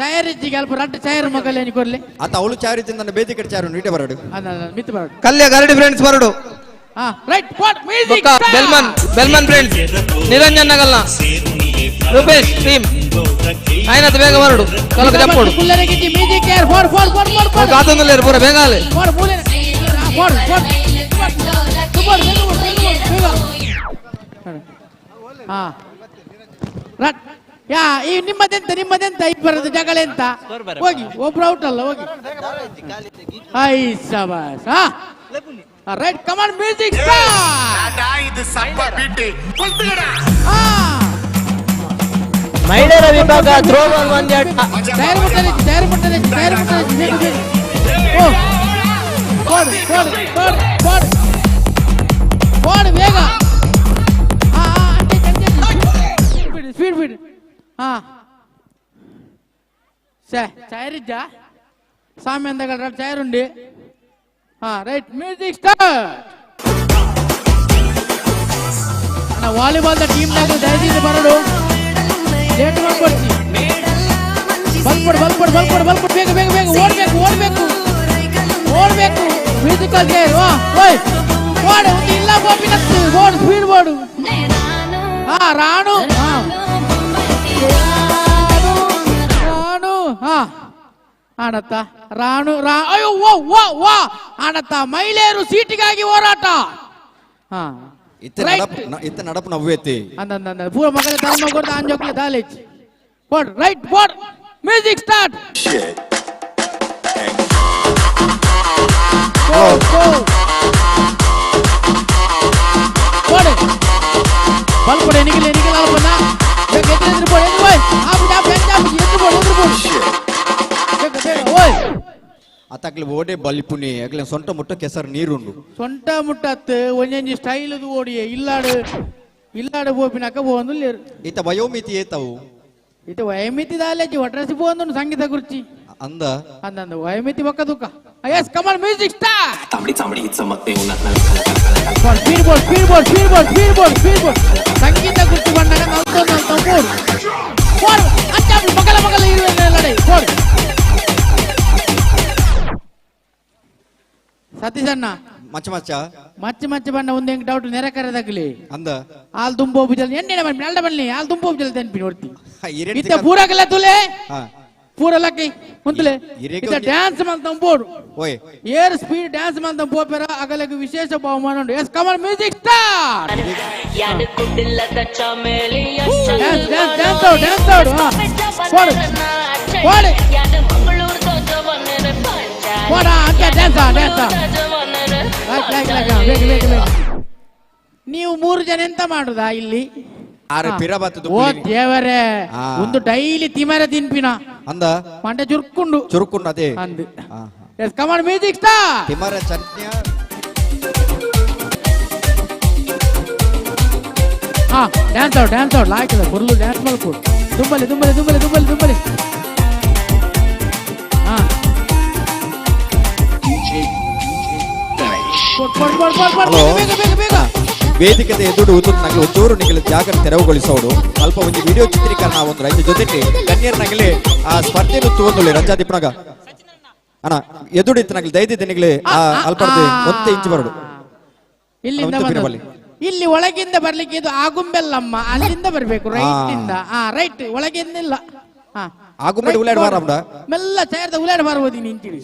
ಚೈರಿಜಿಗೆ ಅಲ್ಪ ರಡ್ಡು ಚೈರ್ ಮಗಲೇನಿ ಕೊರ್ಲಿ. ಆತ ಅವಳು ಚಾರಿಜಿಂದ ನನ್ನ ಬೇದಿ ಕಡೆ ಚಾರು ನೀಟೆ ಬರಡು ಅದ ಮಿತ್ತು ಬರಡು. ಕಲ್ಯ ಗರಡಿ ಫ್ರೆಂಡ್ಸ್ ಬರಡು. ಹಾ right for music Belman Belman friends Niranjan ನಗಲ್ನ ರೂಪೇಶ್ ಟೀಮ್ అయినంత ಬೇಗ ಬರಡು ಕಲಕ ಜಪ್ಪೋಡು ಕುಲ್ಲರೆಗಿಜ್ಜಿ music air four four four four four ಕಾತೊಂದುಲ್ಲೇರು ಪೂರ ಬೇಗಾಲೆ ಫೋರ್ ಮೂಲೆ ಫೋರ್ ಫೋರ್ ಸೂಪರ್ ಬೇಗ ಬೇಗ ಹಾ ರಟ್ ಯಾ ಈ ನಿಮ್ಮದೆಂತ ನಿಮ್ಮದೆಂತ ಇಬ್ಬರದ್ದು ಜಗಳ ಎಂತ ಹೋಗಿ ಒಬ್ರು ಔಟ್ ಅಲ್ಲ ಹೋಗಿ I ಶಬಾಸ್. ಹಾ ರೈಟ್ ಕಮಾನ್ ಮ್ಯೂಸಿಕ್ ಮಹಿಳೆಯರ ವಿಭಾಗ ಥ್ರೋಬಾಲ್ ಪಂದ್ಯಾಟ. ಟೈರ್ ಮುಟ್ಟದೆ ಟೈರ್ ಮುಟ್ಟದೆ ಟೈರ್ ಮುಟ್ಟದೆ. ಓ ಫೋಡ್ ಫೋಡ್ ಫೋಡ್ ಫೋಡ್ ಫೋಡ್ ಬೇಗ. ಹಾ ಹಾ ಅಂತೆ ಅಂತೆ ಸ್ಪೀಡ್ ಸ್ಪೀಡ್ ಸ್ಪೀಡ್. ಹಾ ಸೇ ಟೈರ್ ಇಜ್ಜಾ ಸ್ವಾಮಿ ಅಂದಗಳ ಟೈರ್ ಉಂಡಿ. ಹಾ ರೈಟ್ ಮ್ಯೂಸಿಕ್ ಸ್ಟಾರ್ಟ್. ಅಣ್ಣ ವಾಲಿಬಾಲ್ the team ನಾಗ ದಯವಿಟ್ಟು ಬರಡು ಲೇಟ್ ಮಾಡ್ಕೊಡ್ತಿ. ಬಲ್ಪಡು ಬಲ್ಪಡು ಬಲ್ಪಡು ಬಲ್ಪಡು ಬೇಗ ಬೇಗ ಬೇಗ ಓಡ್ಬೇಕು ಓಡ್ಬೇಕು ಓಡ್ಬೇಕು. ಮ್ಯೂಸಿಕಲ್ ಚೇರ್ ವಾ ಓಯ್ ಓಡು ಒಂದು ಇಲ್ಲ ಗೋಪಿ ನತ್ತು ಓಡು ಸ್ಪೀಡ್ ಓಡು. ಹಾ ರಾಣು ಹಾ ರಾಣು ಹಾ ಆಡತ್ತ ರಾಣು ರಾ ಅಯ್ಯೋ ವಾ ವಾ ವಾ ಆಡತ್ತ ಮಹಿಳೆಯರು ಸೀಟಿಗಾಗಿ ಹೋರಾಟ. ಹಾ ಇತ್ತ ನಡಪು ನವ್ವೇತಿ ಅಂದ ಪೂರ ಮಗಲ ಧರ್ಮ ಕೊಡ್ತಾ ಅಂಜೋಕ್ಲೆ ದಾಲೇಜ್ board right board music start. Board ಬಲ್ಪಡೆ ಎನಿಗಿಲ್ಲ ಎನಿಗಿಲ್ಲ ಅಲ್ಪನ ಬೇಗ ಎದುರು ಎದುರು ಬೋರ್ಡ್ ಎದುರು ಹೋಯ್ ಆಪು ಆಪು ಎಂತ ಆಪು ಎದುರು ಬೋರ್ಡ್ ಎದುರು ಬೋರ್ಡ್ ಬೇಗ ಬೇಗ ಓಯ್. ಅತಕ್ಲೆ ಓಡೆ ಬಲಿಪುನಿ ಅಗ್ಲೆ ಸೊಂಟ ಮುಟ್ಟ ಕೆಸರು ನೀರುಂಡು ಸೊಂಟ ಮುಟ್ಟತ್ತು ಒಂಜೊಂಜಿ ಸ್ಟೈಲ್ ಓಡಿಯೇ ಇಲ್ಲಾಡು ಇಲ್ಲಾಡು ಪೋಪಿನಕ ಪೋಂದು ಈತ ವಯೋಮಿತಿ ಏತವು ಈತ ವಯೋಮಿತಿ ದಾಲೇಜಿ ಒಟ್ರಾಸಿ ಪೋಂದು ಸಂಗೀತ ಕುರ್ಚಿ ಅಂದ ಅಂದ ಅಂದ ವಯೋಮಿತಿ ಬೊಕ್ಕ ದುಃಖ. S come on music start. Speed board speed board speed board speed board speed board. ಸಂಗೀತ ಕುರ್ಚಿ ಬಂದಾಗ ನಲ್ತೊಂದು ನಲ್ತೊಂದು ಬೋರ್ಡ್ ಬೋರ್ಡ್ ಅಚ್ಚ ಮಗಲ ಮಗಲ ಇರುವೆ ಲಡೈ ಬೋರ್ಡ್. ಸತೀಶಣ್ಣ ಮಚ್ಚ ಮಚ್ಚ ಮಚ್ಚ ಮಚ್ಚ ಬಣ್ಣ ಒಂದು ಹೆಂಗ್ ಡೌಟ್ ನೆರೆ ಕರೆದಾಗ್ಲಿ ಅಂದ ಆಲ್ ತುಂಬೋ ಜಲ್ ಎಣ್ಣೆ ಬನ್ನಿ ಅಲ್ಡ ಬನ್ನಿ ಆಲ್ ತುಂಬೋ ಜಲ್ ತೆನ್ಪಿ ನೋಡ್ತಿ ಇತ್ತ ಪೂರಕಲ್ಲ ತುಲೆ ಪೂರ ಲಕ್ಕಿ ಮುಂತಲೆ ಇತ್ತ ಡ್ಯಾನ್ಸ್ ಮಂತ ಬೋರ್ಡ್ ಓಯ್ ಏರ್ ಸ್ಪೀಡ್ ಡ್ಯಾನ್ಸ್ ಮಂತ ಪೋಪೆರ ಅಗಲಕ್ಕೆ ವಿಶೇಷ ಬಹುಮಾನ ಉಂಟು. Yes come on music start. Dance dance dance out dance out. Board board board ಅಂತ ಡ್ಯಾನ್ಸ್ ಡ್ಯಾನ್ಸ್ ಬೇಗ ಬೇಗ ಬೇಗ. ನೀವು ಮೂರು ಜನ ಎಂತ ಮಾಡುದಾ ಇಲ್ಲಿ? ಓ ದೇವರೇ ಒಂದು ಡೈಲಿ ತಿಮರೆ ತಿನ್ಪಿನ ಅಂದ ಮಂಡೆ ಚುರುಕುಂಡು ಚುರುಕುಂಡು ಅದೇ ಅಂದು. Yes come on music start. ತಿಮರೆ ಚಟ್ನಿಯ ಹಾ ಡ್ಯಾನ್ಸ್ ಔಟ್ ಡ್ಯಾನ್ಸ್ ಔಟ್ ಲಾಯ್ಕದ ಫುಲ್ಲು ಡ್ಯಾನ್ಸ್ ಮಲ್ಕೊಡು. ದುಂಬಲಿ ದುಂಬಲಿ ದುಂಬಲಿ ದುಂಬಲಿ ದುಂಬಲಿ ಹಾ ಬೇಗ ಬೇಗ ಬೇಗ ವೇದಿಕೆದ ಎದುರು ನಗಲು ಒಂಚೂರು ನಿಗಲು ಜಾಗರ ತೆರವುಗೊಳಿಸೋಡು ಅಲ್ಪ ಒಂದು ವಿಡಿಯೋ ಚಿತ್ರೀಕರಣ ಒಂದು ರೈತ ಜೊತೆಗೆ ಗಣ್ಯರ ನಗಲಿ ಆ ಸ್ಪರ್ಧೆಯನ್ನು ತೂವೊಂದುಳ್ಳಿ ರಂಜಾದೀಪ್ನಾಗ ಅಣ್ಣ ಎದುರು ಇತ್ತು ನಗಲು ದಯದಿದ್ದ ನಿಗಲಿ ಆ ಅಲ್ಪ ಒಂತೆ ಇಂಚು ಬರಡು ಇಲ್ಲಿಂದ ಇಲ್ಲಿ ಒಳಗಿಂದ ಬರ್ಲಿಕ್ಕೆ ಇದು ಆಗುಂಬೆಲ್ಲಮ್ಮ ಅಲ್ಲಿಂದ ಬರ್ಬೇಕು ರೈಟ್ ಇಂದ. ಆ ರೈಟ್ ಒಳಗಿಂದ ಇಲ್ಲ. ಆಗುಂಬೆ ಉಲಾಡ್ ಬಾರ ಮೆಲ್ಲ ಚೇರ್ದ ಉಲಾಡ್ ಬಾರ್ಬೋದು ನಿಂಚಿಡಿ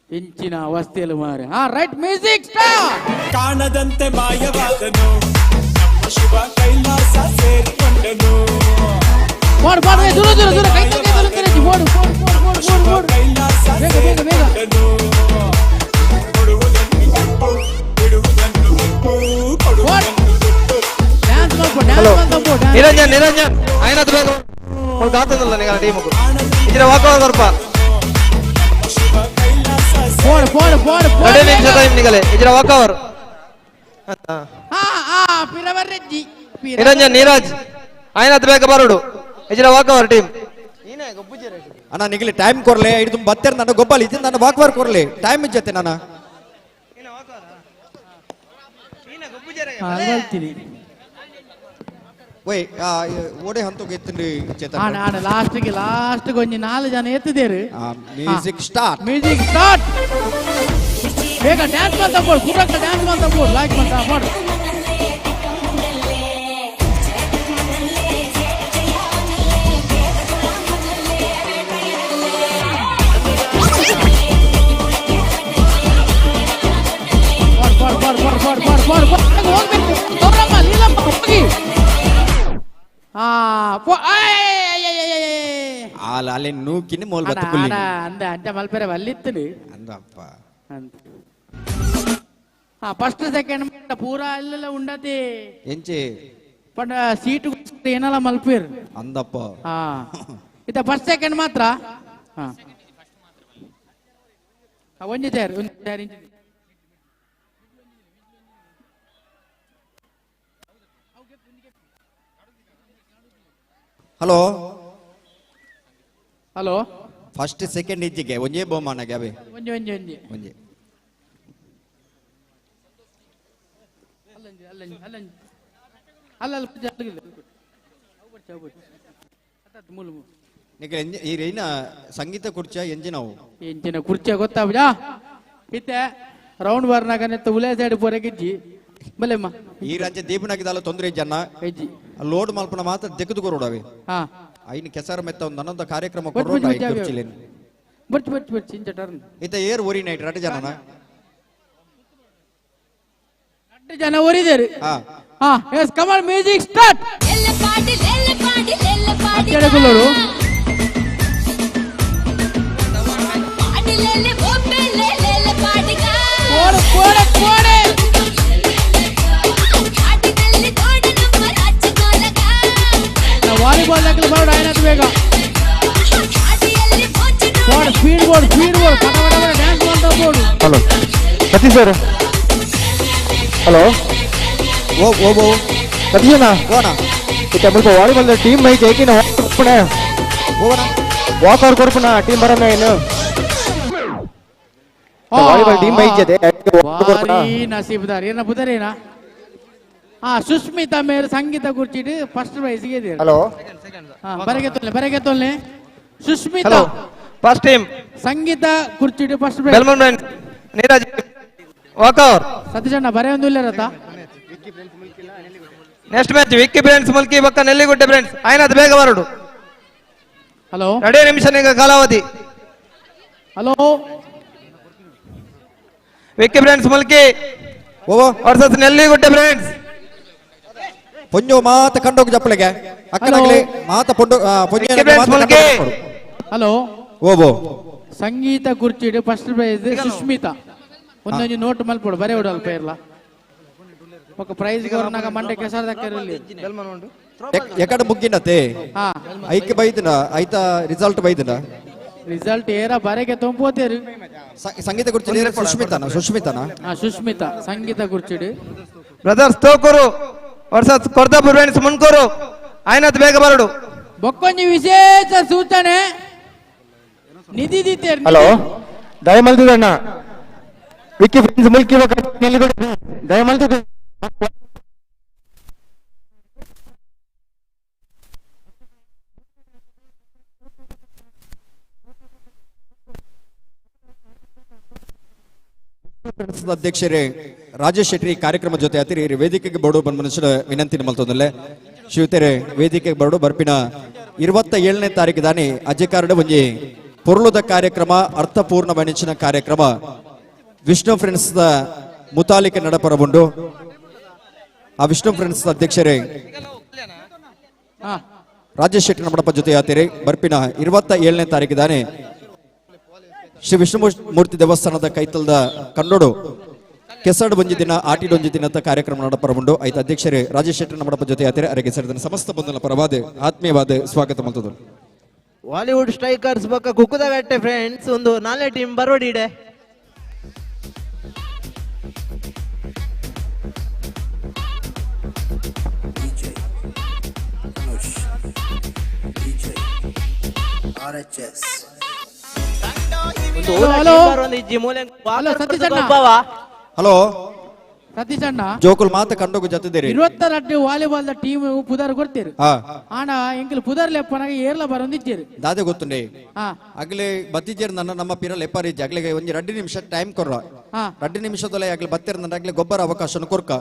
ಇಂಚಿನ ಅವಸ್ಥೆಯಲ್ಲಿ ಮಾರೆ. ಹಾ right music start. ಕಾಣದಂತೆ ಮಾಯವಾದನು ನಮ್ಮ ಶಿವ ಕೈಲಾಸ ಸೇರಿಕೊಂಡನು. ಓಡು ಓಡು ದೂರ ದೂರ ದೂರ ಕೈ ಕೈ ಕೈ ಓಡು ಓಡು ಓಡು ಓಡು ಓಡು ಕೈಲಾಸ ಬೇಗ ಬೇಗ ಬೇಗ. ಕೊಡುವುದನ್ನು ಕೊಟ್ಟು ಬಿಡುವುದನ್ನು ಬಿಟ್ಟು ಕೊಡುವುದನ್ನು ಬಿಟ್ಟು. ಡ್ಯಾನ್ಸ್ ಮಾಡ್ಕೊ ಡ್ಯಾನ್ಸ್ ಮಾಡ್ಕೊ ಡ್ಯಾನ್ಸ್. ನಿರಂಜನ್ ನಿರಂಜನ್ ಆಯ್ನದು ಬೇಗ ಒಂದು ಆತದಲ್ಲ ನಿಗಲ ಟೀಮುಗು ಇದ್ರ ವಾಕವ ಕೊರ್ಪ ಓಡು ಓಡು ಓಡು ಎರಡು ನಿಮಿಷ ಟೈಮ್ ನಿಗಲೆ ಇದ್ರ ವಾಕವರ್. ಹಾ ಹಾ ಪಿರವರೆಜ್ಜಿ ನಿರಂಜನ್ ನೀರಾಜ್ ಆಯ್ನದು ಬೇಗ ಬರೋಡು ಇದ್ರ ವಾಕವರ್ ಟೀಮ್. ಅಣ್ಣ ನಿಗಲಿ ಟೈಮ್ ಕೊರ್ಲೆ ಹಿಡಿದು ಬತ್ತೆರ್ ನನ್ನ ಗೊಬ್ಬಲ್ ಇದು ನನ್ನ ವಾಕ್ವಾರ್ ಕೊರ್ಲೆ ಟೈಮ್ ಇಜ್ಜತ್ತೆ ನಾನು ಓಯ್ ಓಡೆ ಹಂತಕ್ಕೆ ಎತ್ತಿನ್ರಿ ಚೇತನ್. ಆಣ ಆಣ ಲಾಸ್ಟ್ಗೆ ಲಾಸ್ಟ್ಗೆ ಒಂಜಿ ನಾಲ್ಕು ಜನ ಎತ್ತಿದೇರು. Music start. Music start. ಬೇಗ ಡ್ಯಾನ್ಸ್ ಮಾಡ್ತಾ ಬೋಡು ಕುರಕ್ಕ ಡ್ಯಾನ್ಸ್ ಮಾಡ್ತಾ ಬೋಡು ಲೈಕ್ ಮಾಡ್ತಾ ಮಾಡು. ಬಾಡ್ ಬಾಡ್ ಬಾಡ್ ಬಾಡ್ ಬಾಡ್ ಬಾಡ್ ಬಾಡ್ ಹೋಗ್ಬೇಕು ಗೌರಮ್ಮ ಲೀಲಮ್ಮ ಹೋಗಿ. ಅಲ್ಲಿ ನೂಕಿನಿ ಮೋಲ್ ಬತ್ತುಕುಲ್ಲಿ ಅಂದ ಅಂಚ ಮಲ್ಪೆರೆ ವಲ್ಲಿತ್ತನು ಅಂದಪ್ಪ ಅಂತ. ಹಾ ಫಸ್ಟ್ ಸೆಕೆಂಡ್ ಪೂರಾ ಅಲ್ಲೆಲ್ಲ ಉಂಡತಿ ಎಂಚೆ ಪಂಡ ಸೀಟು ಏನಲ್ಲ ಮಲ್ಪೇರು ಅಂದಪ್ಪ. ಹಾ ಇತ್ತ ಫಸ್ಟ್ ಸೆಕೆಂಡ್ ಮಾತ್ರ. ಹಾ ಒಂಜಿ ತಯಾರು ಒಂಜಿ ತಯಾರು ಇಂಚಿ. Hello hello first second ಇಜ್ಜಿಗೆ ಒಂಜೇ ಬಹುಮಾನ ಗ್ಯಾಬೆ ಒಂಜಿ ಒಂಜಿ ಒಂಜಿ ಒಂಜಿ ಅಲ್ಲಂಜಿ ಅಲ್ಲಂಜಿ ಅಲ್ಲಂಜಿ ಅಲ್ಲ ಅಲ್ಲ ಮೂಲು ನಿಕ್ಕೆ ಈ ರೈನ ಸಂಗೀತ ಕುರ್ಚ ಎಂಜಿನವು ಎಂಜಿನ ಕುರ್ಚ ಗೊತ್ತಾಬಜಾ ಇತ್ತೆ ರೌಂಡ್ ಬಾರ್ನಾಗ ಉಲೆ ಸೈಡ್ ಪೋರೆಗಿಜ್ಜಿ ಬಲೆಮ್ಮ ಈ ರಾಜ್ಯ ದೀಪನಾಗಿದ್ದಲ್ಲ ತೊಂದರೆ ಜನ ಇಜ್ಜಿ ಲೋಡ್ ಮಲ್ಪನ ಮಾತ್ರ ದೆಕ್ಕದು ಕೊರೋಡವೆ. ಹಾ ಐನ್ ಕೆಸರ ಮೆತ್ತ ಒಂದು ನನ್ನೊಂದು ಕಾರ್ಯಕ್ರಮ ಬಟ್ ಕೊರೋಡ ಬಟ್ ಬಟ್ ಕುರ್ಚಿಲೇನು but but but ಇಂಚ ಟರ್ನ್ ಇತ್ತ ಏರ್ ಓರಿ ನೈಟ್ ರಡ್ಡು ಜನನ ರಡ್ಡು ಜನ ಓರಿದೇರು. ಹಾ ಹಾ S come on music start. ಎಲ್ಲ ಪಾಡಿ ಎಲ್ಲ ಪಾಡಿ ಎಲ್ಲ ಪಾಡಿ ಅಂಚೆಡಗುಲ್ಲೋಡು ಪಾಡಿಲೆಲ್ಲ ಬೊಬ್ಬೆಲೆಲ್ಲ ಪಾಡಿಗ ಕೋಡು ಕೋಡೆ ಕೋಡೆ ಪಾಡಿದಲ್ಲಿ ತೋಡ ನಮ್ಮ ರಾಜ್ಯ ಕೋಲಗ ವಾಲಿಬಾಲ್ ದಾಖಲೆ ಮಾಡೋಣ ಆಯ್ತು ಬೇಗ board speed board speed board ಪಟ ಪಟ ಪಟ ಡ್ಯಾನ್ಸ್ ಮಾಡ್ತಾ board. Hello Satish sir. Hello ಓ ಓ ಓ ಸತೀಶಣ್ಣ ಓಣ ಇತ್ತೆ ಮುಲ್ಪ ವಾಲಿಬಾಲ್ ಟೀಮ್ ಮೈ ಜೈಕಿನ ಕೊರ್ಪುಣ ಓವಣ ವಾಕ್ ಅವ್ರು ಕೊರ್ಪುಣ ಟೀಮ್ ಬರನ ಏನು ವಾಲಿಬಾಲ್ ಟೀಮ್ ಮೈ ಜತೆ ಭಾರಿ ನಸೀಬ್ದಾರ್ ಏನ ಬುದರೇನಾ. ಹಾ ಸುಸ್ಮಿತಾ ಮೇರ್ ಸಂಗೀತ ಕುರ್ಚಿಡ್ ಫಸ್ಟ್ ಪ್ರೈಸ್ ಗೆ ಹಲೋ ಹಾ ಬರಗೆ ತೊಲ್ಲೆ ಬರಗೆ ತೊಲ್ಲೆ ಸುಸ್ಮಿತಾ ಫಸ್ಟ್ ಟೀಮ್ ಸಂಗೀತ ಕುರ್ಚಿಡ್ first prize Belman friends Neeraj walk over ಸತೀಶಣ್ಣ ಬರೇ ಒಂದು ಇಲ್ಲ ರಥ. Next match Vicky friends Mulki ಬಕ್ಕ ನೆಲ್ಲಿಗುಡ್ಡೆ ಫ್ರೆಂಡ್ಸ್ ಆಯ್ನದು ಬೇಗ ಬರಡು. ಹಲೋ ಎರಡು ನಿಮಿಷ ನಿಗ ಕಾಲಾವಧಿ. Hello Vicky friends Mulki versus Nelligudde friends. ಪೊಂಜೋ ಮಾತ ಕಂಡೋಗ ಜಪ್ಪಳಿಗೆ ಅಕ್ಕನಾಗ್ಲಿ ಮಾತ ಪೊಂಡು ಪೊಂಜೋ. ಹಲೋ ಓಬೋ ಸಂಗೀತ ಕುರ್ಚಿಡ್ ಫಸ್ಟ್ ಪ್ರೈಸ್ ಸುಸ್ಮಿತಾ ಒಂದೊಂದು ನೋಟ್ ಮಲ್ಪೊಡು ಬರೇ ಉಡು ಅಲ್ಪ ಇರ್ಲ ఒక ಪ್ರೈಸ್ ಗೌರ್ನಾಗ ಮಂಡೆ ಕೆಸರ್ ದಕ್ಕರಲ್ಲಿ ಎಕಡ ಮುಗ್ಗಿನತೆ ಹಾ ಐಕ್ ಬೈದನ ಐತ ರಿಸಲ್ಟ್ ಬೈದನ ರಿಸಲ್ಟ್ ಏರ ಬರೆಗೆ ತೊಂಪೋತೇರು. ಸಂಗೀತ ಕುರ್ಚಿ ಸುಷ್ಮಿತಾನ ಸುಷ್ಮಿತಾನ ಹಾ ಸುಷ್ಮಿತಾ ಸಂಗೀತ ಕುರ್ಚಿಡ್. Brothers Thokur versus Kordapur friends Munkur ಆಯ್ನದು ಬೇಗ ಬರಡು. ಬೊಕ್ಕೊಂಜಿ ವಿಶೇಷ ಸೂಚನೆ ನಿಧಿ ದಿತ್ತೇರ್. ಹಲೋ, ದಯಮಲ್ತಿದಣ್ಣ ವಿಕ್ಕಿ ಫ್ರೆಂಡ್ಸ್ ಮುಲ್ಕಿ ದಯಮಲ್ತಿದ್ದು. ಅಧ್ಯಕ್ಷರೇ ರಾಜೇಶ್ ಶೆಟ್ಟಿ ಕಾರ್ಯಕ್ರಮ ಜೊತೆ ಅತಿರಿ ವೇದಿಕೆಗೆ ಬರಡು ಬಂದ ಮನುಷ್ಯರ ವಿನಂತಿ ಮಲ್ತೊಂದಲ್ಲೇ ಶಿವತೆರೆ ವೇದಿಕೆಗೆ ಬರಡು ಬರ್ಪಿನ 27ನೇ ತಾರೀಕು ದಾನಿ ಅಜ್ಜಿಕಾರಡ ಒಂಜಿ ಪೊರ್ಲುದ ಕಾರ್ಯಕ್ರಮ, ಅರ್ಥಪೂರ್ಣ ಮನುಷ್ಯನ ಕಾರ್ಯಕ್ರಮ ವಿಷ್ಣು ಫ್ರೆಂಡ್ಸ್ the ಮುತಾಲಿಕೆ ನಡಪರಬುಂಡು. ಆ ವಿಷ್ಣು ಫ್ರೆಂಡ್ಸ್ ಅಧ್ಯಕ್ಷರೇ ರಾಜೇಶ್ ಶೆಟ್ಟಿ ನಮ್ಮಡಪ್ಪ ಜೊತೆ ಆತಿರಿ ಬರ್ಪಿನ 27ನೇ ತಾರೀಕು ದಾನಿ ಶ್ರೀ ವಿಷ್ಣುಮೂರ್ತಿ ದೇವಸ್ಥಾನದ ಕೈತಲ್ದ ಕನ್ನೋಡು ಕೆಸಡು ಒಂಜಿ ದಿನ ಆಟಿಡೊಂಜಿ ದಿನದ ಕಾರ್ಯಕ್ರಮ ನಡಪರಬುಂಡು. ಐತ ಅಧ್ಯಕ್ಷರೇ ರಾಜೇಶ್ ಶೆಟ್ಟಿ ನಮ್ಮಡಪ್ಪ ಜೊತೆ ಆತಿರಿ ಅರೆಗೆ ಸೇರಿದ ಸಮಸ್ತ ಬಂಧುಗಳ ಪರವಾದ ಆತ್ಮೀಯವಾದ ಸ್ವಾಗತ ಮಲ್ತದು. ವಾಲಿವುಡ್ ಸ್ಟ್ರೈಕರ್ಸ್ ಬೊಕ್ಕ ಕುಕ್ಕುದಗಟ್ಟೆ ಫ್ರೆಂಡ್ಸ್ ಒಂದು ನಾಲ್ನೇ ಟೀಮ್ ಬರೋಡಿಡೆ. ಹಲೋ ಹಲೋ ಸತೀಶ್ ಅಣ್ಣ, ಜೋಕುಲ್ ಮಾತ ಕಂಡೋಗು ಜೊತೆದಿರಿ. 22 ವಾಲಿಬಾಲ್ the team ಪುದರ್ ಕೊಡ್ತೀರಿ. ಆಣ ಎಂಕಲ್ ಪುದರ್ ಲೆಪ್ಪನಾಗ ಏರ್ಲ ಬರೊಂದಿದ್ದೀರಿ. ದಾದೆ ಗೊತ್ತುಂಡೆ ಅಗ್ಲೆ ಬತ್ತಿಜೇರ್ ನನ್ನ ನಮ್ಮ ಪಿರ ಲೆಪ್ಪಾರಿ ಅಗ್ಲೆಗೆ ಒಂಜಿ 2 ನಿಮಿಷ ಟೈಮ್ ಕೊರ್ರ. 2 ನಿಮಿಷದೊಲೆ ಅಗ್ಲೆ ಬತ್ತಿರ ಅಗ್ಲೆ ಗೊಬ್ಬರ ಅವಕಾಶ ಕೊರ್ಕ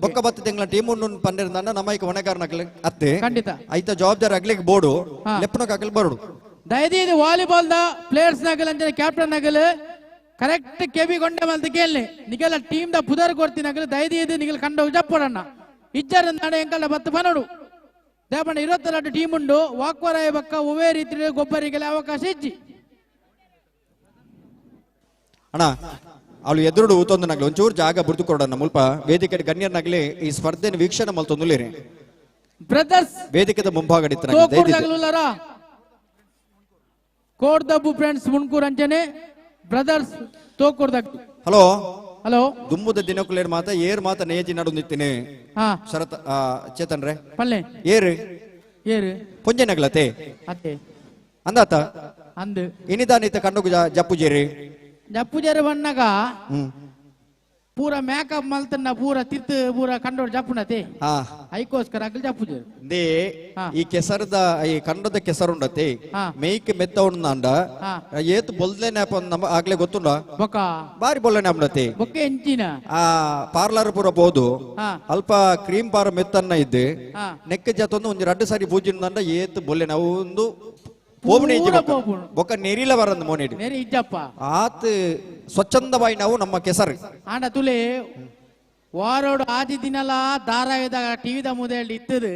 ಬೊಕ್ಕ ಬತ್ತಿ ತಿಂಗಳ ಟೀಮ್ ಉಂಡು ಪನ್ನಿರ ನಮ್ಮ ಈಗ ಹೊಣೆಗಾರನ ಅತ್ತೆ ಖಂಡಿತ ಐತ ಜವಾಬ್ದಾರಿ ಅಗ್ಲೆಗೆ ಬೋಡು ಲೆಪ್ಪನಕ ಅಗ್ಲೆ ಬರೋಡು. ದಯದೀದು ವಾಲಿಬಾಲ್ the players ನಗಲ್ ಅಂಚನೆ ಕ್ಯಾಪ್ಟನ್ ನಗಲ್ ಕರೆಕ್ಟ್ ಕೆಬಿ ಗೊಂಡೆ ಮಲ್ತ ಕೇಳಿ ನಿಗೆಲ್ಲ ಟೀಮ್ the ಪುದರ್ ಕೊಡ್ತೀನಿ ನಗಲ್ ದಯದೀದು ನಿಗಲ್ ಕಂಡೋಗಿ ಜಪ್ಪಡಣ್ಣ ಇಜ್ಜರ ನಾಡೆ ಎಂಕಲ್ಲ ಬತ್ತು ಬನೋಡು ದೇಪಣ್ಣ. 22 ಟೀಮ್ ಉಂಡು ವಾಕ್ವರಾಯ ಬಕ್ಕ ಒವೇ ರೀತಿ ಗೊಬ್ಬರಿಗೆಲ್ಲ ಅವಕಾಶ ಇಜ್ಜಿ. ಅಣ್ಣ ಅವಳು ಎದುರುಡು ಊತೊಂದು ನಗಲು ಒಂಚೂರು ಜಾಗ ಬುರ್ದು ಕೊಡೋಣ ಮುಲ್ಪ ವೇದಿಕೆ ಗಣ್ಯರ್ನಾಗ್ಲಿ ಈ ಸ್ಪರ್ಧೆನ ವೀಕ್ಷಣೆ ಮಲ್ತೊಂದುಲೇರಿ ಬ್ರದರ್ಸ್ ವೇದಿಕೆದ ಮುಂಭಾಗ ಕೋಡ್ದಬ್ಬು ಫ್ರೆಂಡ್ಸ್ ಮುನ್ಕೂರ್ ಅಂಚನೆ ಬ್ರದರ್ಸ್ ತೋಕೂರ್ದಗ್ಗು. ಹಲೋ ಹಲೋ, ದುಮ್ಮುದ ದಿನಕುಲೇರ್ ಮಾತ ಏರ್ ಮಾತ ನೇಜಿ ನಡು ನಿಂತೀನಿ ಶರತ್ ಚೇತನ್ ರೇ ಪಲ್ಲೆ ಏರು ಏರು ಪೊಂಜೆ ನಗಲತೆ ಅತ್ತೆ ಅಂದಾತ ಅಂದು ಇನಿದಾನಿತ ಕಣ್ಣುಗು ಜಪ್ಪುಜೇರಿ ಜಪ್ಪುಜೇರಿ ಬಣ್ಣಗ ಪೂರ ಮೇಕಪ್ ಮಲ್ತನ್ನ ಪೂರ ತಿರ್ತು ಪೂರ ಕಂಡೋಡ್ ಜಪ್ಪುನತೆ ಐಕೋಸ್ಕರ ಅಗಲ್ ಜಪ್ಪುಜೇರಿ they ಈ ಕೆಸರದ ಈ ಕಂಡದ ಕೆಸರುಂಡತೆ ಮೇಯ್ಕ್ ಮೆತ್ತ ಉಂಡ ಏತು ಬೊಲ್ಲೆ ನ್ಯಾಪ ನಮ್ಮ ಆಗ್ಲೇ ಗೊತ್ತುಂಡ ಬೊಕ್ಕ ಬಾರಿ ಬೊಲ್ಲೆ ನ್ಯಾಪುಂಡತೆ ಬೊಕ್ಕ ಎಂಚಿನ ಆ ಪಾರ್ಲರ್ ಪೂರ ಬೋದು ಅಲ್ಪ ಕ್ರೀಮ್ ಪಾರ ಮೆತ್ತನ್ನ ಇದ್ದೆ ನೆಕ್ಕ ಜಾತೊಂದು ಒಂಜಿ ರಡ್ಡು ಸಾರಿ ಪೂಜಿಂದ ಏತು ಬೊಲ್ಲೆ ನಾವು ಒಂದು ಪೋಪುಣೆ ಬೊಕ್ಕ ನೆರಿಲ ಬರಂದು ಮೋನೇಡು ನೆರಿ ಇಜ್ಜಪ್ಪ ಆತ್ ಸ್ವಚ್ಛಂದವಾಗಿ ನಾವು ನಮ್ಮ ಕೆಸರು ಆಂಡ ತುಲೆ ವಾರೋಡು ಆದಿ ದಿನಲ ಧಾರಾವಾಹಿದ ಟಿವಿದ ಮುದೇಳಿ ಇತ್ತದು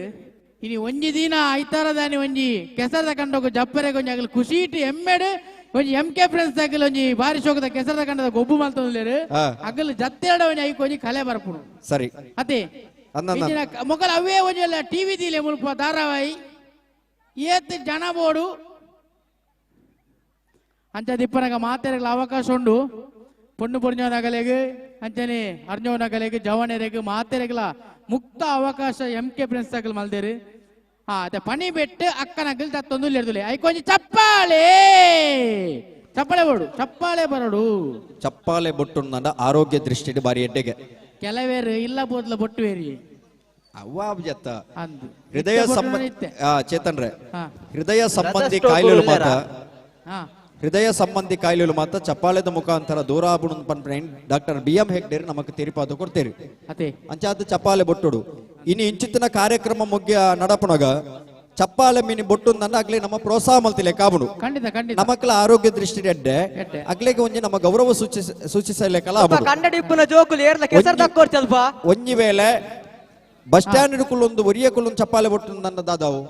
ಇನಿ ಒಂಜಿ ದಿನ ಐತಾರದಾನಿ ಒಂಜಿ ಕೆಸರದ ಕಂಡೋಗು ಜಪ್ಪರೆ ಒಂಜಿ ಅಗಲು ಖುಷಿ ಇಟ್ಟು ಎಮ್ಮೆಡು ಒಂಜಿ ಎಂ ಕೆ ಫ್ರೆಂಡ್ಸ್ ಅಗಲು ಒಂಜಿ ಬಾರಿ ಶೋಕದ ಕೆಸರದ ಕಂಡದ ಗೊಬ್ಬು ಮಲ್ತೊಂದುಲೇರು ಅಗಲು ಜತ್ತೆರಡ ಒಂಜಿ ಐಕ್ ಒಂಜಿ ಕಲೆ ಬರ್ಪುಡು ಸರಿ ಅತೆ ಮೊಗಲ ಅವೇ ಒಂಜಿ ಎಲ್ಲ ಟಿವಿ ದಿಲೆ ಮುಲ್ಪ ಧಾರಾವಾಹಿ ಏತ್ ಜನ ಬೋಡು ಅಂಚ ದಿಪ್ಪನಗ ಮಾತೆರೆಗಳ ಅವಕಾಶ ಉಂಡು ಪೊಣ್ಣು ಪೊರ್ಜೋನಗಲೆಗ್ ಅಂಚನೆ ಅರ್ಜೋನಗಲೆಗ್ ಜವನೆರೆಗ್ ಮಾತೆರೆಗಳ ಮುಕ್ತ ಅವಕಾಶ ಎಂ ಕೆ ಫ್ರೆಂಡ್ಸ್ ಅಗಲ್ ಮಲ್ದೇರು. ಅದೇ ಪಣಿ ಬೆಟ್ಟು ಅಕ್ಕನಗಲ್ ತತ್ತೊಂದು ಲೇರ್ದುಲೆ ಐಕೊಂಜಿ ಚಪ್ಪಾಳೆ ಚಪ್ಪಾಳೆ ಬೋಡು ಚಪ್ಪಾಳೆ ಬರೋಡು ಚಪ್ಪಾಳೆ ಬೊಟ್ಟು ನನ್ನ ಆರೋಗ್ಯ ದೃಷ್ಟಿ ಬಾರಿ ಎಡ್ಡೆಗೆ ಕೆಲವೇರು ಇಲ್ಲ ಬೋದ್ಲ ಬೊಟ್ಟು ಬೇರಿ ಅವ್ವ ಹೃದಯ ಸಂಬಂಧಿ ಚೇತನ್ ರೇ ಹೃದಯ ಸಂಬಂಧಿ ಕಾಯಿಲೆಗಳು ಮಾತ್ರ ಹೃದಯ ಸಂಬಂಧಿ ಕಾಯಿಲೆಗಳು ಮಾತ್ರ ಚಪ್ಪಾಳೆದ ಮುಖಾಂತರ ದೂರ ಪನ್ಪನೆ ಡಾಕ್ಟರ್ ಬಿ ಎಂ ಹೆಗ್ಡೇರ್ ನಮಕ್ ತೆರಿಪಾದ ಕೊಡ್ತೇರಿ ಅಂಚಾದ ಚಪ್ಪಾಳೆ ಬೊಟ್ಟುಡು ಇನ್ನು ಇಂಚಿತ್ತಿನ ಕಾರ್ಯಕ್ರಮ ಮುಗ್ಯ ನಡಪುನಗ ಚಪ್ಪಾಳೆ ಮೀನಿ ಬೊಟ್ಟು ಅಗ್ಲಿ ನಮ್ಮ ಪ್ರೋತ್ಸಾಹ ಮಲ್ತಿಲ್ಲ ಕಾಬುಡು ಖಂಡಿತ ಖಂಡಿತ ನಮಕ್ಲ ಆರೋಗ್ಯ ದೃಷ್ಟಿ ಎಡ್ಡೆ ಅಗ್ಲಿಗೆ ಒಂಜಿ ನಮ್ಮ ಗೌರವ ಸೂಚಿಸಲೇಕಲ್ಲ ಒಂಜಿ ವೇಳೆ ಬಸ್ ಸ್ಟ್ಯಾಂಡ್ ಕುಲ್ಲೊಂದು ಒರಿಯ ಕುಲ್ಲೊಂದು ಚಪ್ಪಾಳೆ ಬೊಟ್ಟು ನನ್ನ ದಾದಾವು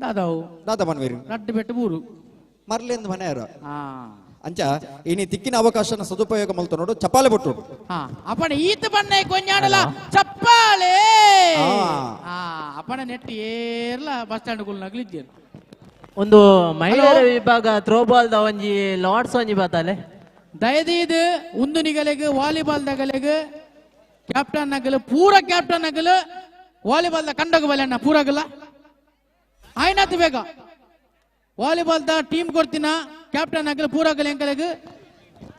ದಾದಾವು ದಾದಾ ಮನ್ವೇರಿ ರಡ್ಡು ಬೆಟ್ಟು ಬೂರು ಮರ್ಲೆಂದು ಮನೆಯರ ಅಂಚ ಇನಿ ತಿಕ್ಕಿನ ಅವಕಾಶನ ಸದುಪಯೋಗ ಮಲ್ತು ನೋಡು ಚಪ್ಪಾಳೆ ಬೊಟ್ಟು ಅಪ್ಪಣ ಈತ ಬಣ್ಣ ಕೊಂಜಾಡಲ ಚಪ್ಪಾಳೆ ಅಪ್ಪಣ ನೆಟ್ ಏರ್ಲ ಬಸ್ ಸ್ಟ್ಯಾಂಡ್ ಕುಲ್ ನಗಲಿದ್ದೇನೆ. ಒಂದು ಮಹಿಳೆಯರ ವಿಭಾಗ ಥ್ರೋಬಾಲ್ the ಒಂಜಿ ಲಾಟ್ಸ್ ಒಂಜಿ ಬಾತಾಲೆ ದಯದೀದು ಉಂದು ನಿಗಲೆಗ್ ವಾಲಿಬಾಲ್ ದಗಲೆಗ್ ಕ್ಯಾಪ್ಟನ್ ನಗಲು ಪೂರ ಕ್ಯಾಪ್ಟನ್ ನಗಲು ವಾಲಿಬಾಲ್ the ಕಂಡಗ ಬಲೆ ಅಣ್ಣ ಪೂರಗಲ್ಲ ಆಯ್ನಾತು ಬೇಗ ವಾಲಿಬಾಲ್ the team ಕೊಡ್ತಿನ ಕ್ಯಾಪ್ಟನ್ ಆಗಲಿ ಪೂರಾಗಲಿ ಎಂಕಲೆಗ್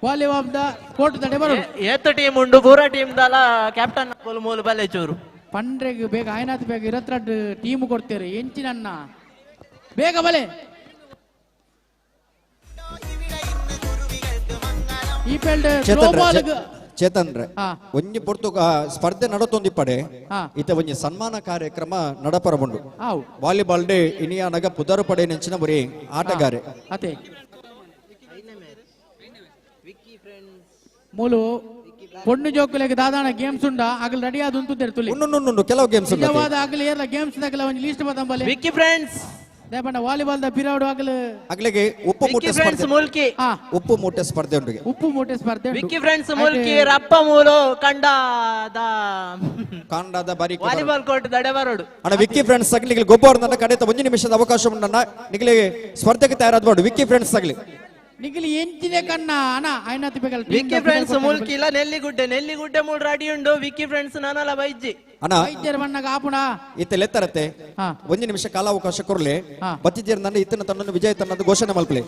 ವಾಲಿಬಾಲ್ the court ತಡೆ ಬರೋದು. ಏತ್ ಟೀಮ್ ಉಂಡು ಪೂರ ಟೀಮ್ ದಲ ಕ್ಯಾಪ್ಟನ್ ಅಕುಲು ಮೂಲು ಬಲ್ಲೆ ಚೂರು. ಪಂಡ್ರೆಗ್ ಬೇಗ ಆಯ್ನಾತ್ ಬೇಗ ಇರತ್ರಡ್ ಟೀಮ್ ಕೊಡ್ತೇವೆ ಎಂಚಿನನ್ನ ಬೇಗ ಬಲೆ. ಈ ಪೇಲ್ಡ್ ಥ್ರೋ ಬಾಲ್ ಚೇತನ್ ರೇ ಒಂಜಿ ಪೊರ್ತು ಸ್ಪರ್ಧೆ ನಡತೊಂದು ಇಪ್ಪಡೆ ಇತ ಒಂಜಿ ಸನ್ಮಾನ ಕಾರ್ಯಕ್ರಮ ನಡಪರ ಉಂಡು. ವಾಲಿಬಾಲ್ ಡೇ ಇನಿಯಾನಗ ಪುದರು ಪಡೆ ನೆಂಚಿನ ಬರೀ ಆಟಗಾರೆ ಅತೆ ಮೂಲು ಪೊಣ್ಣು ಜೋಕುಲೆಗ್ ದಾದಾನ ಗೇಮ್ಸ್ ಉಂಡ ಅಗಲ್ ರೆಡಿ ಆದ್ ಉಂತುದೇರ್ ತುಲಿ. ಉಂಡು ಕೆಲವು ಗೇಮ್ಸ್ ಉಂಡು. ನಿಜವಾದ ಅಗಲ್ ಏರ್ಲ ಗೇಮ್ಸ್ ದಗಲ ಒಂಜಿ ಲಿಸ್ಟ್ ಬದಂಬಲೆ. ವಿಕ್ಕಿ ಫ್ರೆಂಡ್ಸ್ ದೇಪಂಡ ವಾಲಿಬಾಲ್ the ಪಿರವಡು ಅಗಲ್ ಅಗಲಿಗೆ ಉಪ್ಪು ಮೂಟೆ ಸ್ಪರ್ಧೆ ಮುಲ್ಕಿ ಉಪ್ಪು ಮೂಟೆ ಸ್ಪರ್ಧೆ ಉಂಟು. ಉಪ್ಪು ಮೂಟೆ ಸ್ಪರ್ಧೆ ವಿಕ್ಕಿ ಫ್ರೆಂಡ್ಸ್ ಮುಲ್ಕಿ ರಪ್ಪ ಮೂಲು ಕಂಡದ ಕಾಂಡದ ಬಾರಿ ವಾಲಿಬಾಲ್ ಕೋರ್ಟ್ ದಡೆ ಬರೋಡು. ಅಣ್ಣ ವಿಕ್ಕಿ ಫ್ರೆಂಡ್ಸ್ ಅಗಲಿಗೆ ಗೊಬ್ಬರ ನನ್ನ ಕಡೆತ ಒಂದು ನಿಮಿಷದ ಅವಕಾಶ ಉಂಡಣ್ಣ ನಿಗಲಿಗೆ ಸ್ಪರ್ಧೆಗೆ ತಯಾರಾದ ಮಾಡು ವಿಕ್ಕಿ ಫ್ರೆಂಡ್ಸ್ ಅಗಲಿ. ನಿಗಲಿ ಎಂಚಿನೆ ಕಣ್ಣ ಅಣ್ಣ ಐನಾತಿ ಬೇಕಲ್ಲ. ವಿಕ್ಕಿ ಫ್ರೆಂಡ್ಸ್ ಮುಲ್ಕಿಲ ನೆಲ್ಲಿಗುಡ್ಡೆ ನೆಲ್ಲಿಗುಡ್ಡೆ ಮೂಲ ರೆಡಿ ಉಂಡು. ವಿಕ್ಕಿ ಫ್ರೆಂಡ್ಸ್ ನಾನಲ್ಲ ಬೈಜ್ಜಿ ಅಣ್ಣ ವೈದ್ಯರ ಬಣ್ಣಗ ಆಪುಣ ಇತ್ತ ಲೆತ್ತರತ್ತೆ ಒಂದು ನಿಮಿಷ ಕಾಲಾವಕಾಶ ಕೊರ್ಲೆ ಬತ್ತಿದ್ದೀರ ನನ್ನ ಇತ್ತನ ತನ್ನನ್ನು ವಿಜಯ ತನ್ನದು ಘೋಷಣೆ ಮಲ್ಪಲೆ.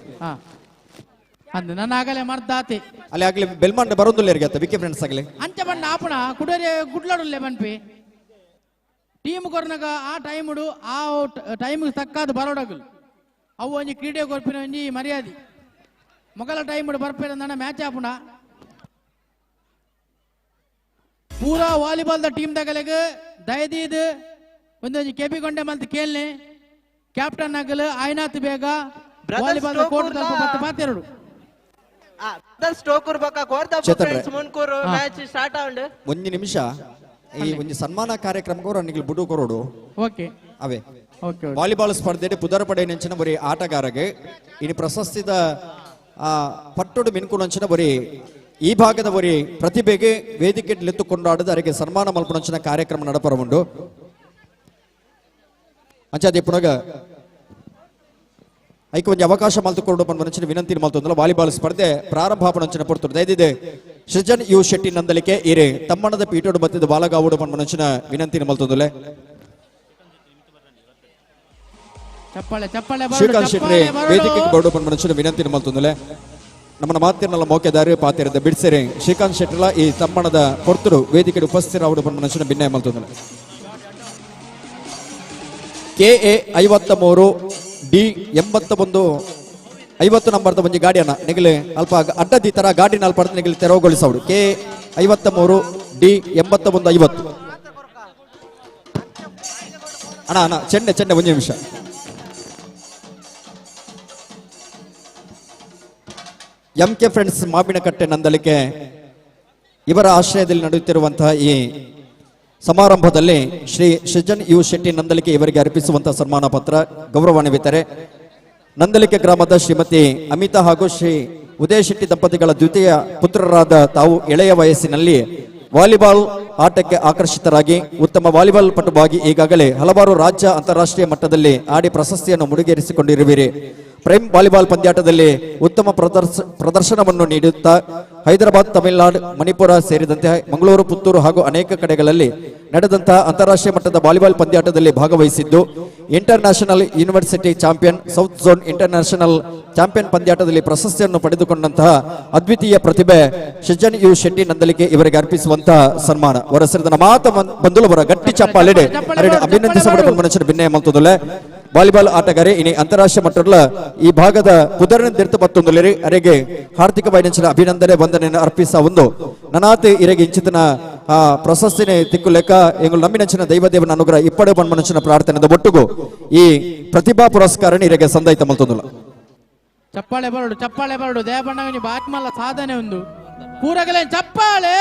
ಅಂದ್ ನನ್ನ ಆಗಲೇ ಮರ್ದಾತೆ ಅಲ್ಲಿ ಆಗ್ಲಿ ಬೆಲ್ಮಾಂಡ ಬರೋದಿಲ್ಲ ಇರ್ಗತ್ತ ವಿಕ್ಕಿ ಫ್ರೆಂಡ್ಸ್ ಆಗಲಿ ಅಂಚ ಬಣ್ಣ ಆಪುಣ ಕುಡರೆ ಗುಡ್ಲಾಡುಲ್ಲೆ ಬನ್ಪಿ ಟೀಮ್ ಕೊರ್ನಗ ಆ ಟೈಮ್ ಆ ಟೈಮ್ ತಕ್ಕಾದ ಬರೋಡಗಲು ಅವು ಒಂಜಿ ಕ್ರೀಡೆ ಕೊರ್ಪಿನ ಒಂಜಿ ಮರ್ಯಾದೆ ಮೊಗಲ ಟೈಮ್ ಬರ್ಪೇರ ನನ್ನ ಮ್ಯಾಚ್ ಆಪುಣ. ಪೂರಾ ವಾಲಿಬಾಲ್ the team ದಗಲೆಗ್ ದಯದೀದ್ ಒಂದೊಂಜಿ ಕೆಪಿ ಕೊಂಡೆ ಮಲ್ತ್ ಕೇಳ್ನೆ ಕ್ಯಾಪ್ಟನ್ ಆಗಲು ಆಯ್ನಾತ್ ಬೇಗ ವಾಲಿಬಾಲ್ the court ತಲ್ಪ ಪತ್ತು ಪಾತೆರಡು. ಬ್ರದರ್ಸ್ ಟೋಕೂರ್ ಬೊಕ್ಕ Kordabbu friends Munkur match start ಆಂಡ್. ಒಂದು ನಿಮಿಷ ಈ ಒಂದು ಸನ್ಮಾನ ಕಾರ್ಯಕ್ರಮಕ್ಕೆ ನಿಗಲ್ ಬುಡು ಕೊರೋಡು. ಓಕೆ ಅವೇ ವಾಲಿಬಾಲ್ ಸ್ಪರ್ಧೆ ಪುದರ್ ಪಡೆ ನೆಂಚಿನ ಬರೀ ಆಟಗಾರಗೆ ಇನ್ನು ಪ್ರಶಸ್ತಿದ ಪಟ್ಟೊಡು ಮಿನ್ಕುನಂಚಿನ ಬರೀ ಈ ಭಾಗದ ಬರೀ ಪ್ರತಿಭೆಗೆ ವೇದಿಕೆ ಲೆತ್ತು ಕೊಂಡಾಡದ ಅವರಿಗೆ ಸನ್ಮಾನ ಮಲ್ಪುನಂಚಿನ ಕಾರ್ಯಕ್ರಮ ನಡಪರ ಉಂಡು. ಅಂಚಾದಿ ಪುನಗ ಐಕ ಒಂಜಿ ಅವಕಾಶ ಮಲ್ತುಕೊಂಡು ಪನ್ಪುನಂಚಿನ ವಿನಂತಿ ಮಲ್ತೊಂದುಲ್ಲ. ವಾಲಿಬಾಲ್ ಸ್ಪರ್ಧೆ ಪ್ರಾರಂಭ ಆಪುನಂಚಿನ ಪೊರ್ತುಡು ದಯದಿದೆ ಸೃಜನ್ ಯು ಶೆಟ್ಟಿ ನಂದಲಿಕೆ ಇರೆ ತಮ್ಮಣದ ಪೀಠೋಡು ಬತ್ತಿದ ಬಾಲಗಾವುಡು ಪನ್ಪುನಂಚಿನ ವಿನಂತಿ ಮಲ್ತೊಂದುಲ್ಲೆ. ಚಪ್ಪಾಳೆ ಚಪ್ಪಾಳೆ ಶ್ರೀಕಾಂತ್ ಶೆಟ್ಟಿ ವೇದಿಕೆಗೆ ಬರಡು ಪನ್ಪುನಂಚಿನ ವಿನಂತಿ ಮಲ್ತೊಂದುಲ್ಲೆ. ನಮ್ಮನ್ನ ಮಾತಿರ್ನಲ್ಲ ಮೋಕೆದಾರಿ ಪಾತಿರದ ಬಿಡ್ಸೆರೆ ಶ್ರೀಕಾಂತ್ ಶೆಟ್ಟಿಲ ಈ ತಮ್ಮಣದ ಪೊರ್ತುಡು ವೇದಿಕೆ ಉಪಸ್ಥಿತರಾವುಡು ಪನ್ಪುನಂಚಿನ ಭಿನ್ನಯ ಮಲ್ತೊಂದುಲ್ಲೆ. KA 53 D 81 50 ನಂಬರ್ದ ಒಂಜಿ ಗಾಡಿಯನ್ನ ನಿಗಲಿ ಅಲ್ಪ ಅಡ್ಡದಿ ತರ ಗಾಡಿನ ಅಲ್ಪ ನಿಗಲಿ ತೆರವುಗೊಳಿಸೌಡು. KA 53 D 81 50. ಅಣ್ಣ ಅಣ್ಣ ಚೆಂಡೆ ಚೆಂಡೆ ಒಂದು ನಿಮಿಷ. MK friends Mavinakatte Nandalike ಇವರ ಆಶ್ರಯದಲ್ಲಿ ನಡೆಯುತ್ತಿರುವಂತಹ ಈ ಸಮಾರಂಭದಲ್ಲಿ Shri Srijan you Shetty Nandalike ಇವರಿಗೆ ಅರ್ಪಿಸುವಂತಹ ಸನ್ಮಾನ ಪತ್ರ ಗೌರವಾನ್ವಿತರೆ. ನಂದಲಿಕೆ ಗ್ರಾಮದ ಶ್ರೀಮತಿ ಅಮಿತಾ ಹಾಗೂ ಶ್ರೀ ಉದಯ ಶೆಟ್ಟಿ ದಂಪತಿಗಳ ದ್ವಿತೀಯ ಪುತ್ರರಾದ ತಾವು ಎಳೆಯ ವಯಸ್ಸಿನಲ್ಲಿ ವಾಲಿಬಾಲ್ ಆಟಕ್ಕೆ ಆಕರ್ಷಿತರಾಗಿ ಉತ್ತಮ ವಾಲಿಬಾಲ್ ಪಟುವಾಗಿ ಈಗಾಗಲೇ ಹಲವಾರು ರಾಜ್ಯ ಅಂತಾರಾಷ್ಟ್ರೀಯ ಮಟ್ಟದಲ್ಲಿ ಆಡಿ ಪ್ರಶಸ್ತಿಯನ್ನು ಮುಡಿಗೇರಿಸಿಕೊಂಡಿರುವಿರಿ. ಪ್ರೈಮ್ ವಾಲಿಬಾಲ್ ಪಂದ್ಯಾಟದಲ್ಲಿ ಉತ್ತಮ ಪ್ರದರ್ಶನವನ್ನು ನೀಡುತ್ತಾ ಹೈದರಾಬಾದ್, ತಮಿಳುನಾಡು, ಮಣಿಪುರ ಸೇರಿದಂತೆ ಮಂಗಳೂರು, ಪುತ್ತೂರು ಹಾಗೂ ಅನೇಕ ಕಡೆಗಳಲ್ಲಿ ನಡೆದಂತಹ ಅಂತಾರಾಷ್ಟ್ರೀಯ ಮಟ್ಟದ ವಾಲಿಬಾಲ್ ಪಂದ್ಯಾಟದಲ್ಲಿ ಭಾಗವಹಿಸಿದ್ದು international university champion, south zone international champion ಪಂದ್ಯಾಟದಲ್ಲಿ ಪ್ರಶಸ್ತಿಯನ್ನು ಪಡೆದುಕೊಂಡಂತಹ ಅದ್ವಿತೀಯ ಪ್ರತಿಭೆ ಸೃಜನ್ you Shetty Nandalike ಇವರಿಗೆ ಅರ್ಪಿಸುವಂತಹ ಸನ್ಮಾನ. ಹೊರಸರಿದ ಮಾತ ಬಂಧುಲವರ ಗಟ್ಟಿ ಚಪ್ಪಾಳಿಡೆ ಅಭಿನಂದಿಸಬಡ ಮನುಷ್ಯನ ಭಿನ್ನಯ ಮಲ್ತದೊಲೆ. ವಾಲಿಬಾಲ್ ಆಟಗಾರೆ ಇನಿ ಅಂತಾರಾಷ್ಟ್ರೀಯ ಮಟ್ಟದ ಈ ಭಾಗದ ಪುದರನ ದಿರ್ತ ಬತ್ತೊಂದುಲೇರಿ ಅರೆಗೆ ಹಾರ್ದಿಕ ಬೈನಂಚಿನ ಅಭಿನಂದನೆ ವಂದನೆಯನ್ನು ಅರ್ಪಿಸ ಒಂದು ನನಾತಿ ಇರೆಗೆ ಇಂಚಿತನ ಪ್ರಶಸ್ತಿನೇ ತಿಕ್ಕು ಲೆಕ್ಕ ಎಂಗಳು ನಂಬಿನಂಚಿನ ದೈವದೇವನ ಅನುಗ್ರಹ ಇಪ್ಪಡೆ ಬಣ್ಮನಂಚಿನ ಪ್ರಾರ್ಥನೆದ ಒಟ್ಟುಗು ಈ ಪ್ರತಿಭಾ ಪುರಸ್ಕಾರ ಇರೆಗೆ ಸಂದಾಯಿತ ಮಲ್ತೊಂದುಲ್ಲ. ಚಪ್ಪಾಳೆ ಬರಡು ಚಪ್ಪಾಳೆ ಬರಡು ದೇವಣ್ಣ ಬಾಟ್ಮಲ್ಲ ಸಾಧನೆ ಒಂದು ಪೂರಗಲೇ ಚಪ್ಪಾಳೆ.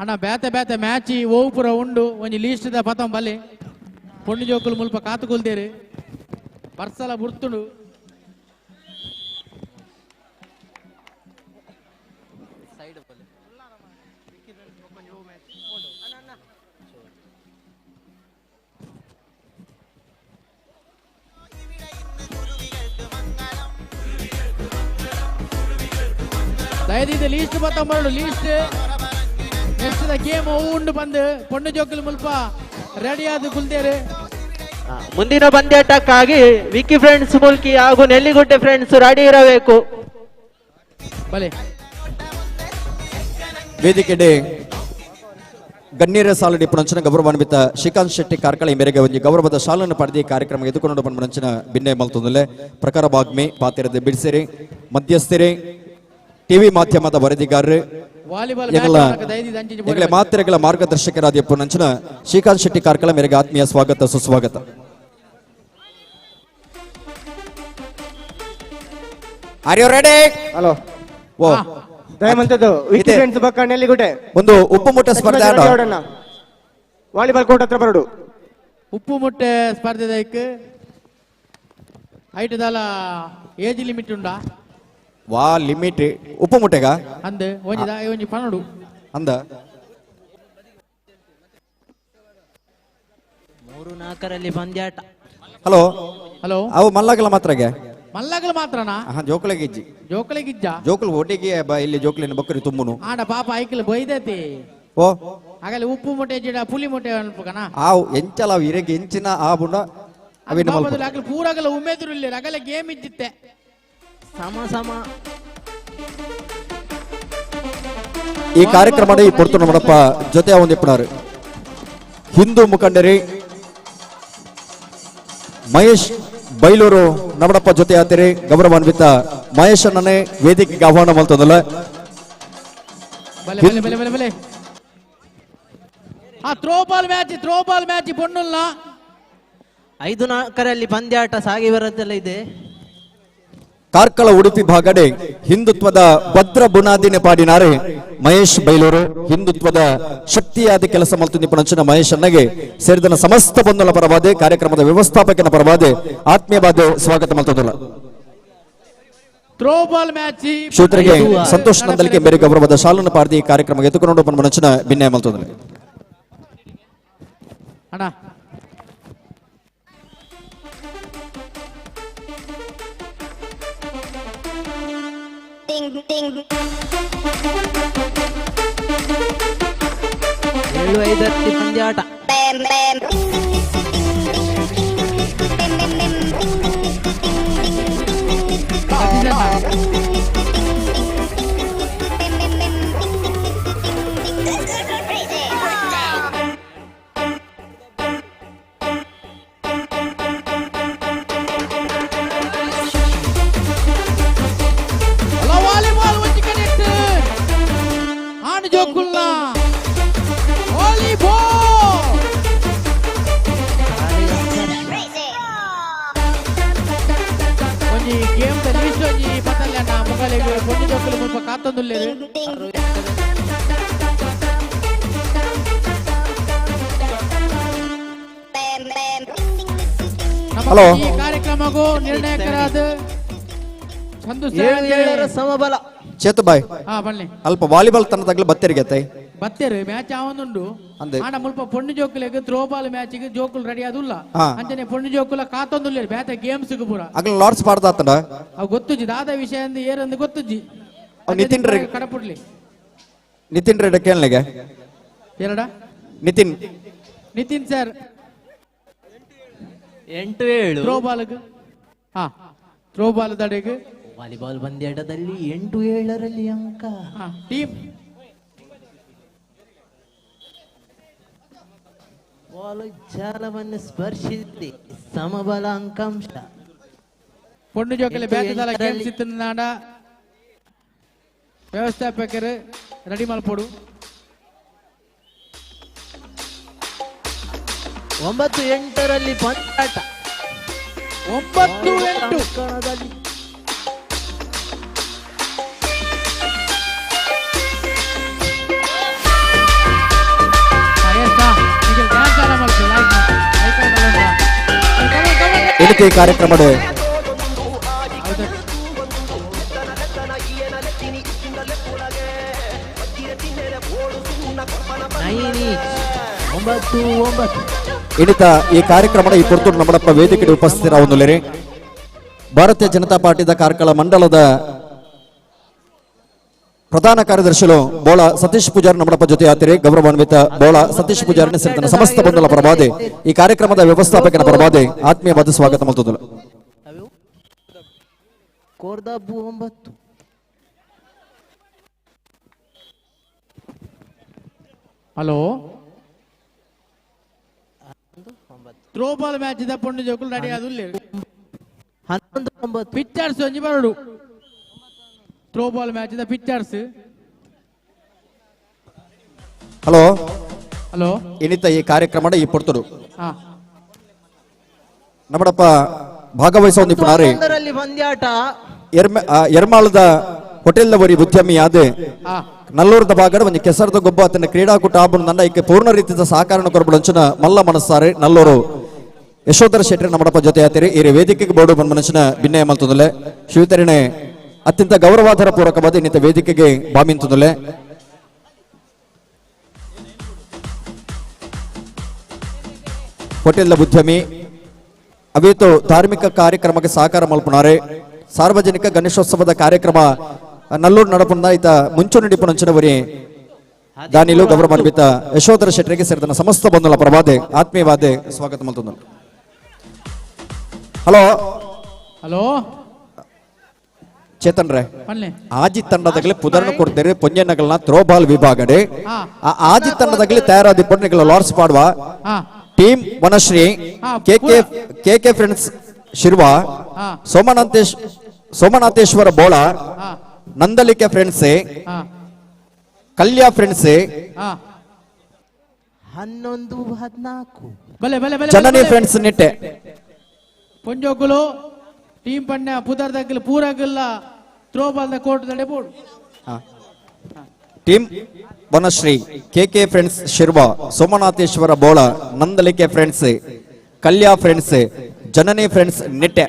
ಅಣ್ಣ ಬೇತೆ ಬೇತೆ ಮ್ಯಾಚಿ ಓಪುರ ಉಂಡು ಒಂಜಿ ಲೀಸ್ಟ್ದ ಪತಂ ಬಲೆ ಪೊಣ್ಣು ಜೋಕುಲು ಮುಲ್ಪ ಕಾತುಕೊಲ್ದೇರು ಬರ್ಸಲ ಬುರ್ತುಂಡು. ದಯದೀದ ಲೀಸ್ಟ್ ಬತ್ತಂಬರಡು ಲೀಸ್ಟ್ ನೆಕ್ಸ್ಟ್ the game ಉಂಡು ಬಂದು ಪೊಣ್ಣು ಜೋಕುಲು ಮುಲ್ಪ ರೆಡಿ ಆದ್ ಕುಲ್ತೇರು. ಮುಂದಿನ ಪಂದ್ಯಾಟಕ್ಕಾಗಿ ವಿಕಿ ಫ್ರೆಂಡ್ಸ್ ಮುಲ್ಕಿ ಹಾಗೂ ನೆಲ್ಲಿಗುಡ್ಡೆ ಫ್ರೆಂಡ್ಸ್ ರೆಡಿ ಇರಬೇಕು. ಬಲೆ ವೇದಿಕೆಡೆ ಗಣ್ಯರ ಸಾಲಡಿ ಪುಣಂಚನ ಗೌರವಾನ್ವಿತ ಶ್ರೀಕಾಂತ್ ಶೆಟ್ಟಿ ಕಾರ್ಕಳ ಈ ಮೇರೆಗೆ ಒಂಜಿ ಗೌರವದ ಶಾಲನ್ನು ಪಡೆದು ಈ ಕಾರ್ಯಕ್ರಮ ಎದುಕೊಂಡು ಪಂಚಿನ ಭಿನ್ನೆ ಮಲ್ತೊಂದುಲ್ಲೆ. ಪ್ರಕಾರ ಬಾಗ್ಮಿ ಪಾತಿರದ ಬಿಡಿಸಿರಿ ಮಧ್ಯಸ್ಥಿರಿ ಟಿವಿ ಮಾಧ್ಯಮದ ವರದಿಗಾರರು ಎಂಗಲ ಮಾತ್ರೆಗಳ ಮಾರ್ಗದರ್ಶಕರಾದ ಪುಣಂಚನ ಶ್ರೀಕಾಂತ್ ಶೆಟ್ಟಿ ಕಾರ್ಕಳ ಮೇರೆಗೆ ಆತ್ಮೀಯ ಸ್ವಾಗತ ಸುಸ್ವಾಗತ. Are you ready? Hello. ಓ ಒಂದು ಉಪ್ಪು ಮುಟ್ಟೆ ಸ್ಪರ್ಧೆ, ವಾಲಿಬಾಲ್ ಕೋರ್ಟ್ ಹತ್ರ ಬರಡು. ಉಪ್ಪು ಮುಟ್ಟೆ ಸ್ಪರ್ಧೆ ಐಟ್ ದಾಲ ಏಜ್ ಲಿಮಿಟ್ ಉಂಡಾ? ವಾ ಲಿಮಿಟ್ ಉಪ್ಪು ಮುಟ್ಟೆಗ ಅಂದ್ ಒಂಜಿ ಒಂಜಿ ಪನಡು ಅಂದ 3-4ರಲ್ಲಿ ಪಂದ್ಯಾಟ. ಹಲೋ ಹಲೋ ಅವು ಮಲ್ಲಗಲ ಮಾತ್ರಗೆ ಮಲ್ಲಗಲ ಮಾತ್ರನಾ? ಜೋಕುಲೆಗೆ ಇಜ್ಜಿ ಜೋಕುಲೆಗೆ ಇಜ್ಜ ಜೋಕುಲು ಒಟ್ಟಿಗೆ ಇಲ್ಲಿ ಜೋಕುಲಿನ ಬಕ್ಕರಿ ತುಂಬುನು ಆಡ ಪಾಪ ಐಕಲ್ ಬೈದತಿ. ಓ ಆಗಲಿ ಉಪ್ಪು ಮೊಟ್ಟೆ ಜಿಡ ಪುಲಿ ಮೊಟ್ಟೆ ಅನ್ಪಕನ ಆವು ಎಂಚಲ ಅವು ಇರೆಗೆ ಎಂಚಿನ ಆ ಬುಂಡ ಅವಿನ ಮಲ್ಪ ಆಗಲಿ ಪೂರಗಲ ಉಮೇದರು ಇಲ್ಲ ಆಗಲ ಗೇಮ್ ಇಜ್ಜಿತ್ತೆ ಸಮ ಸಮ. ಈ ಕಾರ್ಯಕ್ರಮದ ಈ ಪೊರ್ತು ನಮ್ಮಪ್ಪ ಜೊತೆ ಒಂದಿಪ್ಪನಾರು ಹಿಂದೂ ಮುಖಂಡರಿ ಮಹೇಶ್ ಬೈಲೂರು ನಮ್ಮಡಪ್ಪ ಜೊತೆ ಆತಿರಿ. ಗೌರವಾನ್ವಿತ ಮಹೇಶ್ ಅನ್ನೇ ವೇದಿಕೆಗೆ ಆಹ್ವಾನ ಮಲ್ತದಲ್ಲ. ಬಲೆ ಬಲೆ ಬಲೆ ಬಲೆ ಆ ಥ್ರೋಬಾಲ್ ಮ್ಯಾಚ್, ಥ್ರೋಬಾಲ್ ಮ್ಯಾಚ್ ಪೊಣ್ಣುಲ್ಲ 5-4ರಲ್ಲಿ ಪಂದ್ಯಾಟ ಸಾಗಿ ಬರುತ್ತಲೇ ಇದೆ. ಕಾರ್ಕಳ ಉಡುಪಿ ಭಾಗಡೆ ಹಿಂದುತ್ವದ ಭದ್ರ ಬುನಾದಿನ ಪಾಡಿನಾರೆ ಮಹೇಶ್ ಬೈಲೂರು. ಹಿಂದುತ್ವದ ಶಕ್ತಿಯಾದ ಕೆಲಸ ಮಲ್ತು ನಿಪುಣಂಚಿನ ಮಹೇಶ್ ಅನ್ನಗೆ ಸೇರಿದನ ಸಮಸ್ತ ಬಂಧುಲ ಪರವಾದೆ ಕಾರ್ಯಕ್ರಮದ ವ್ಯವಸ್ಥಾಪಕನ ಪರವಾದೆ ಆತ್ಮೀಯವಾದ ಸ್ವಾಗತ ಮಲ್ತದಲ್ಲ. ಥ್ರೋಬಾಲ್ ಮ್ಯಾಚ್ ಶ್ರೋತರಿಗೆ ಸಂತೋಷ್ ನಂದಲಿಕೆ ಮೇರೆ ಗೌರವದ ಶಾಲನ್ನು ಪಾರ್ದಿ ಈ ಕಾರ್ಯಕ್ರಮ ಎತ್ತುಕೊಂಡು ಪನ್ಮನಂಚಿನ ಭಿನ್ನಯ ಮಲ್ತದಲ್ಲ. ಅಣ್ಣ 7-5 ಪಂದ್ಯಾಟ. ಹಲೋ ಈ ಕಾರ್ಯಕ್ರಮಕ್ಕೂ ನಿರ್ಣಾಯಕರಾದ ಸಮಬಲ ಚೇತು ಬಾಯ್ ಬನ್ನಿ. ಅಲ್ಪ ವಾಲಿಬಾಲ್ ತನ್ನ ಬತ್ತೆರಿಗೆ ಬತ್ತೇರು ಮ್ಯಾಚ್ ಆವೊಂದುಂಡು ಆಂಡ ಮುಲ್ಪ ಪೊಣ್ಣು ಜೋಕುಲೆಗ್ ಥ್ರೋಬಾಲ್ ಮ್ಯಾಚ್ ಜೋಕುಲು ರೆಡಿ ಆದುಲ್ಲ. ಅಂಚನೆ ಪೊಣ್ಣು ಜೋಕುಲ ಕಾತೊಂದುಲ್ಲೆರ್ ಬೇತೆ ಗೇಮ್ಸ್ ಪೂರ ಅಗಲ ಲಾರ್ಡ್ಸ್ ಪಾಡ್ದಾತಂಡ ಅವು ಗೊತ್ತುಜಿ ದಾದ ವಿಷಯ ಅಂದ್ ಏರಂದು ಗೊತ್ತುಜಿ. ನಿತಿನ್ ರೆಡ್ಡಿ ಕಡಪುಡ್ಲಿ ನಿತಿನ್ ರೆಡ್ಡಿ ಕೇಳಲಿಗೆ ಎರಡ ನಿತಿನ್ ನಿತಿನ್ ಸರ್ 8-7 ಥ್ರೋಬಾಲ್ ಹಾ ಥ್ರೋಬಾಲ್ ದಡೆಗೆ ವಾಲಿಬಾಲ್ ಪಂದ್ಯಾಟದಲ್ಲಿ 8-7ರಲ್ಲಿ ಅಂಕ ಟೀಮ್ ಬಾಲ್ ಜಾಲವನ್ನು ಸ್ಪರ್ಶಿಸಿ ಸಮಬಲ ಅಂಕಾಂಶ. ಪೊಣ್ಣು ಜೋಕಲೆ ಬ್ಯಾಟದಾಲ ಗೇಮ್ಸ್ ಇತ್ತಿನಾಡ ವ್ಯವಸ್ಥಾಪಕರು ರೆಡಿ ಮಲ್ಪೊಡು. 9-8ರಲ್ಲಿ ಪಂದ್ಯಾಟ. 9-8 ಎಣಿಕೆ ಕಾರ್ಯಕ್ರಮದ 9-9 ಇಣಿತ ಈ ಕಾರ್ಯಕ್ರಮದ ಈ ಪೊರ್ತುಡು ನಮ್ಮಡಪ್ಪ ವೇದಿಕೆ ಉಪಸ್ಥಿತರಾವೊಂದುಲ್ಲೆರ್ ಭಾರತೀಯ ಜನತಾ ಪಾರ್ಟಿದ ಕಾರ್ಕಳ ಮಂಡಲದ ಪ್ರಧಾನ ಕಾರ್ಯದರ್ಶಿಲು ಬೋಳ ಸತೀಶ್ ಪೂಜಾರಿ ನಮ್ಮಡಪ್ಪ ಜೊತೆ ಆತಿರಿ ಗೌರವಾನ್ವಿತ ಬೋಳ ಸತೀಶ್ ಪೂಜಾರಿನ ಸೇರಿದ ಸಮಸ್ತ ಬಂಧುಗಳ ಪರವಾದೆ ಈ ಕಾರ್ಯಕ್ರಮದ ವ್ಯವಸ್ಥಾಪಕನ ಪರವಾದೆ ಆತ್ಮೀಯವಾದ ಸ್ವಾಗತ ಮಲ್ತುದುಲ್ಲ. ಕೋರ್ದಬ್ಬು 9. ಹಲೋ ಥ್ರೋಬಾಲ್ ಮ್ಯಾಚ್ ಇದ್ದ ಪೊಣ್ಣು ಜೋಕುಲು ರೆಡಿ ಆದುಲ್ಲೆ 11 9 ಪಿಕ್ಚರ್ಸ್ ಒಂಜಿ ಬರಡು ಥ್ರೋಬಾಲ್ ಮ್ಯಾಚ್ ಇದ್ದ ಪಿಕ್ಚರ್ಸ್. ಹಲೋ ಹಲೋ ಇನ್ನಿತ ಈ ಕಾರ್ಯಕ್ರಮದ ಈ ಪೊರ್ತುಡು ಹಾ ನಮ್ಮಡಪ್ಪ ಭಾಗವಹಿಸುವ ನಿಪುಣಾರೆ ಒಂದರಲ್ಲಿ ಪಂದ್ಯಾಟ ಎರ್ಮಾಳದ ಹೋಟೆಲ್ ವರಿ ಉದ್ಯಮಿಯಾದ ಹಾ ನಲ್ಲೂರದ ಭಾಗದ ಒಂದು ಕೆಸರದ ಗೊಬ್ಬ ಆತನ ಕ್ರೀಡಾಕೂಟ ಆಬನ ತಂಡ ಈಕೆ ಪೂರ್ಣ ರೀತಿಯ ಸಹಕಾರ ಕೊರಬಳಂಚನ ಮಲ್ಲ ಮನಸ್ಸಾರೆ ನಲ್ಲೂರು ಯಶೋಧರ ಶೆಟ್ಟರ್ ನಮ್ಮಡಪ್ಪ ಜೊತೆ ಆತಿರಿ. ಈ ವೇದಿಕೆಗೆ ಬೋರ್ಡು ಬಂದ ಮನುಷ್ಯನ ಭಿನ್ನಯ ಮಲ್ತದಲೆ ಶಿವತರಣೆ ಅತ್ಯಂತ ಗೌರವಾಧಾರ ಪೂರಕವಾದ ಇನ್ನಿತ ವೇದಿಕೆಗೆ ಬಾಮಿಂತದಲೆ. ಹೋಟೆಲ್ ಉದ್ಯಮಿ ಅವೇತು ಧಾರ್ಮಿಕ ಕಾರ್ಯಕ್ರಮಕ್ಕೆ ಸಹಕಾರ ಮಲ್ಪುಣಾರೆ ಸಾರ್ವಜನಿಕ ಗಣೇಶೋತ್ಸವದ ಕಾರ್ಯಕ್ರಮ ನಲ್ಲೂರು ನಡಪುಂದ ಈತ ಮುಂಚೂಣಿ ಡಿಪುಣಂಚಿನವರಿ ದಾನಿಲು ಗೌರವಾನ್ವಿತ ಯಶೋಧರ ಶೆಟ್ಟರಿಗೆ ಸೇರಿದ ಸಮಸ್ತ ಬಂಧುಗಳ ಪರವಾದೆ ಆತ್ಮೀಯವಾದೆ ಸ್ವಾಗತ ಮಲ್ತೊಂದು. ಹಲೋ ಹಲೋ ಚೇತನ್ ರೇ, ಪನ್ಲೆ ಆಜಿ ತಂಡದಾಗಲೇ ಪುದರ್ನ ಕೊಡ್ತೇವೆ ಪೊಂಜನಗಳನ್ನ ಥ್ರೋಬಾಲ್ ವಿಭಾಗಡೆ. ಆ ಆಜಿ ತಂಡದಾಗಲೇ ತಯಾರಾದ ಪೊಣ್ಣಗಳ ಲಾರ್ಸ್ ಪಾಡುವ ಹಾ team Vanashree, K K K K friends Shirva, ಹಾ. ಸೋಮನಾಥೇಶ್ವರ ಬೋಳ, ಹಾ. ನಂದಲಿಕೆ ಫ್ರೆಂಡ್ಸ್, ಹಾ. ಕಲ್ಯಾ ಫ್ರೆಂಡ್ಸ್, ಹಾ. 11 14. ಬಲೆ ಬಲೆ ಬಲೆ ಜನನಿ ಬಲೆ. ಫ್ರೆಂಡ್ಸ್ ನಿಟ್ಟೆ. ಪೊಂಜೋಕುಲು ಟೀಮ್ ಪಣ್ಣ ಪುದರ್ ದಗ್ಗಲ್ ಪೂರಗಲ್ಲ ಥ್ರೋಬಾಲ್ the court ದಡೆ board. Team Vanashree, K K friends Shirva, Somanatheshwara Bola, Nandalike friends, Kalya friends, Janani friends Nitte.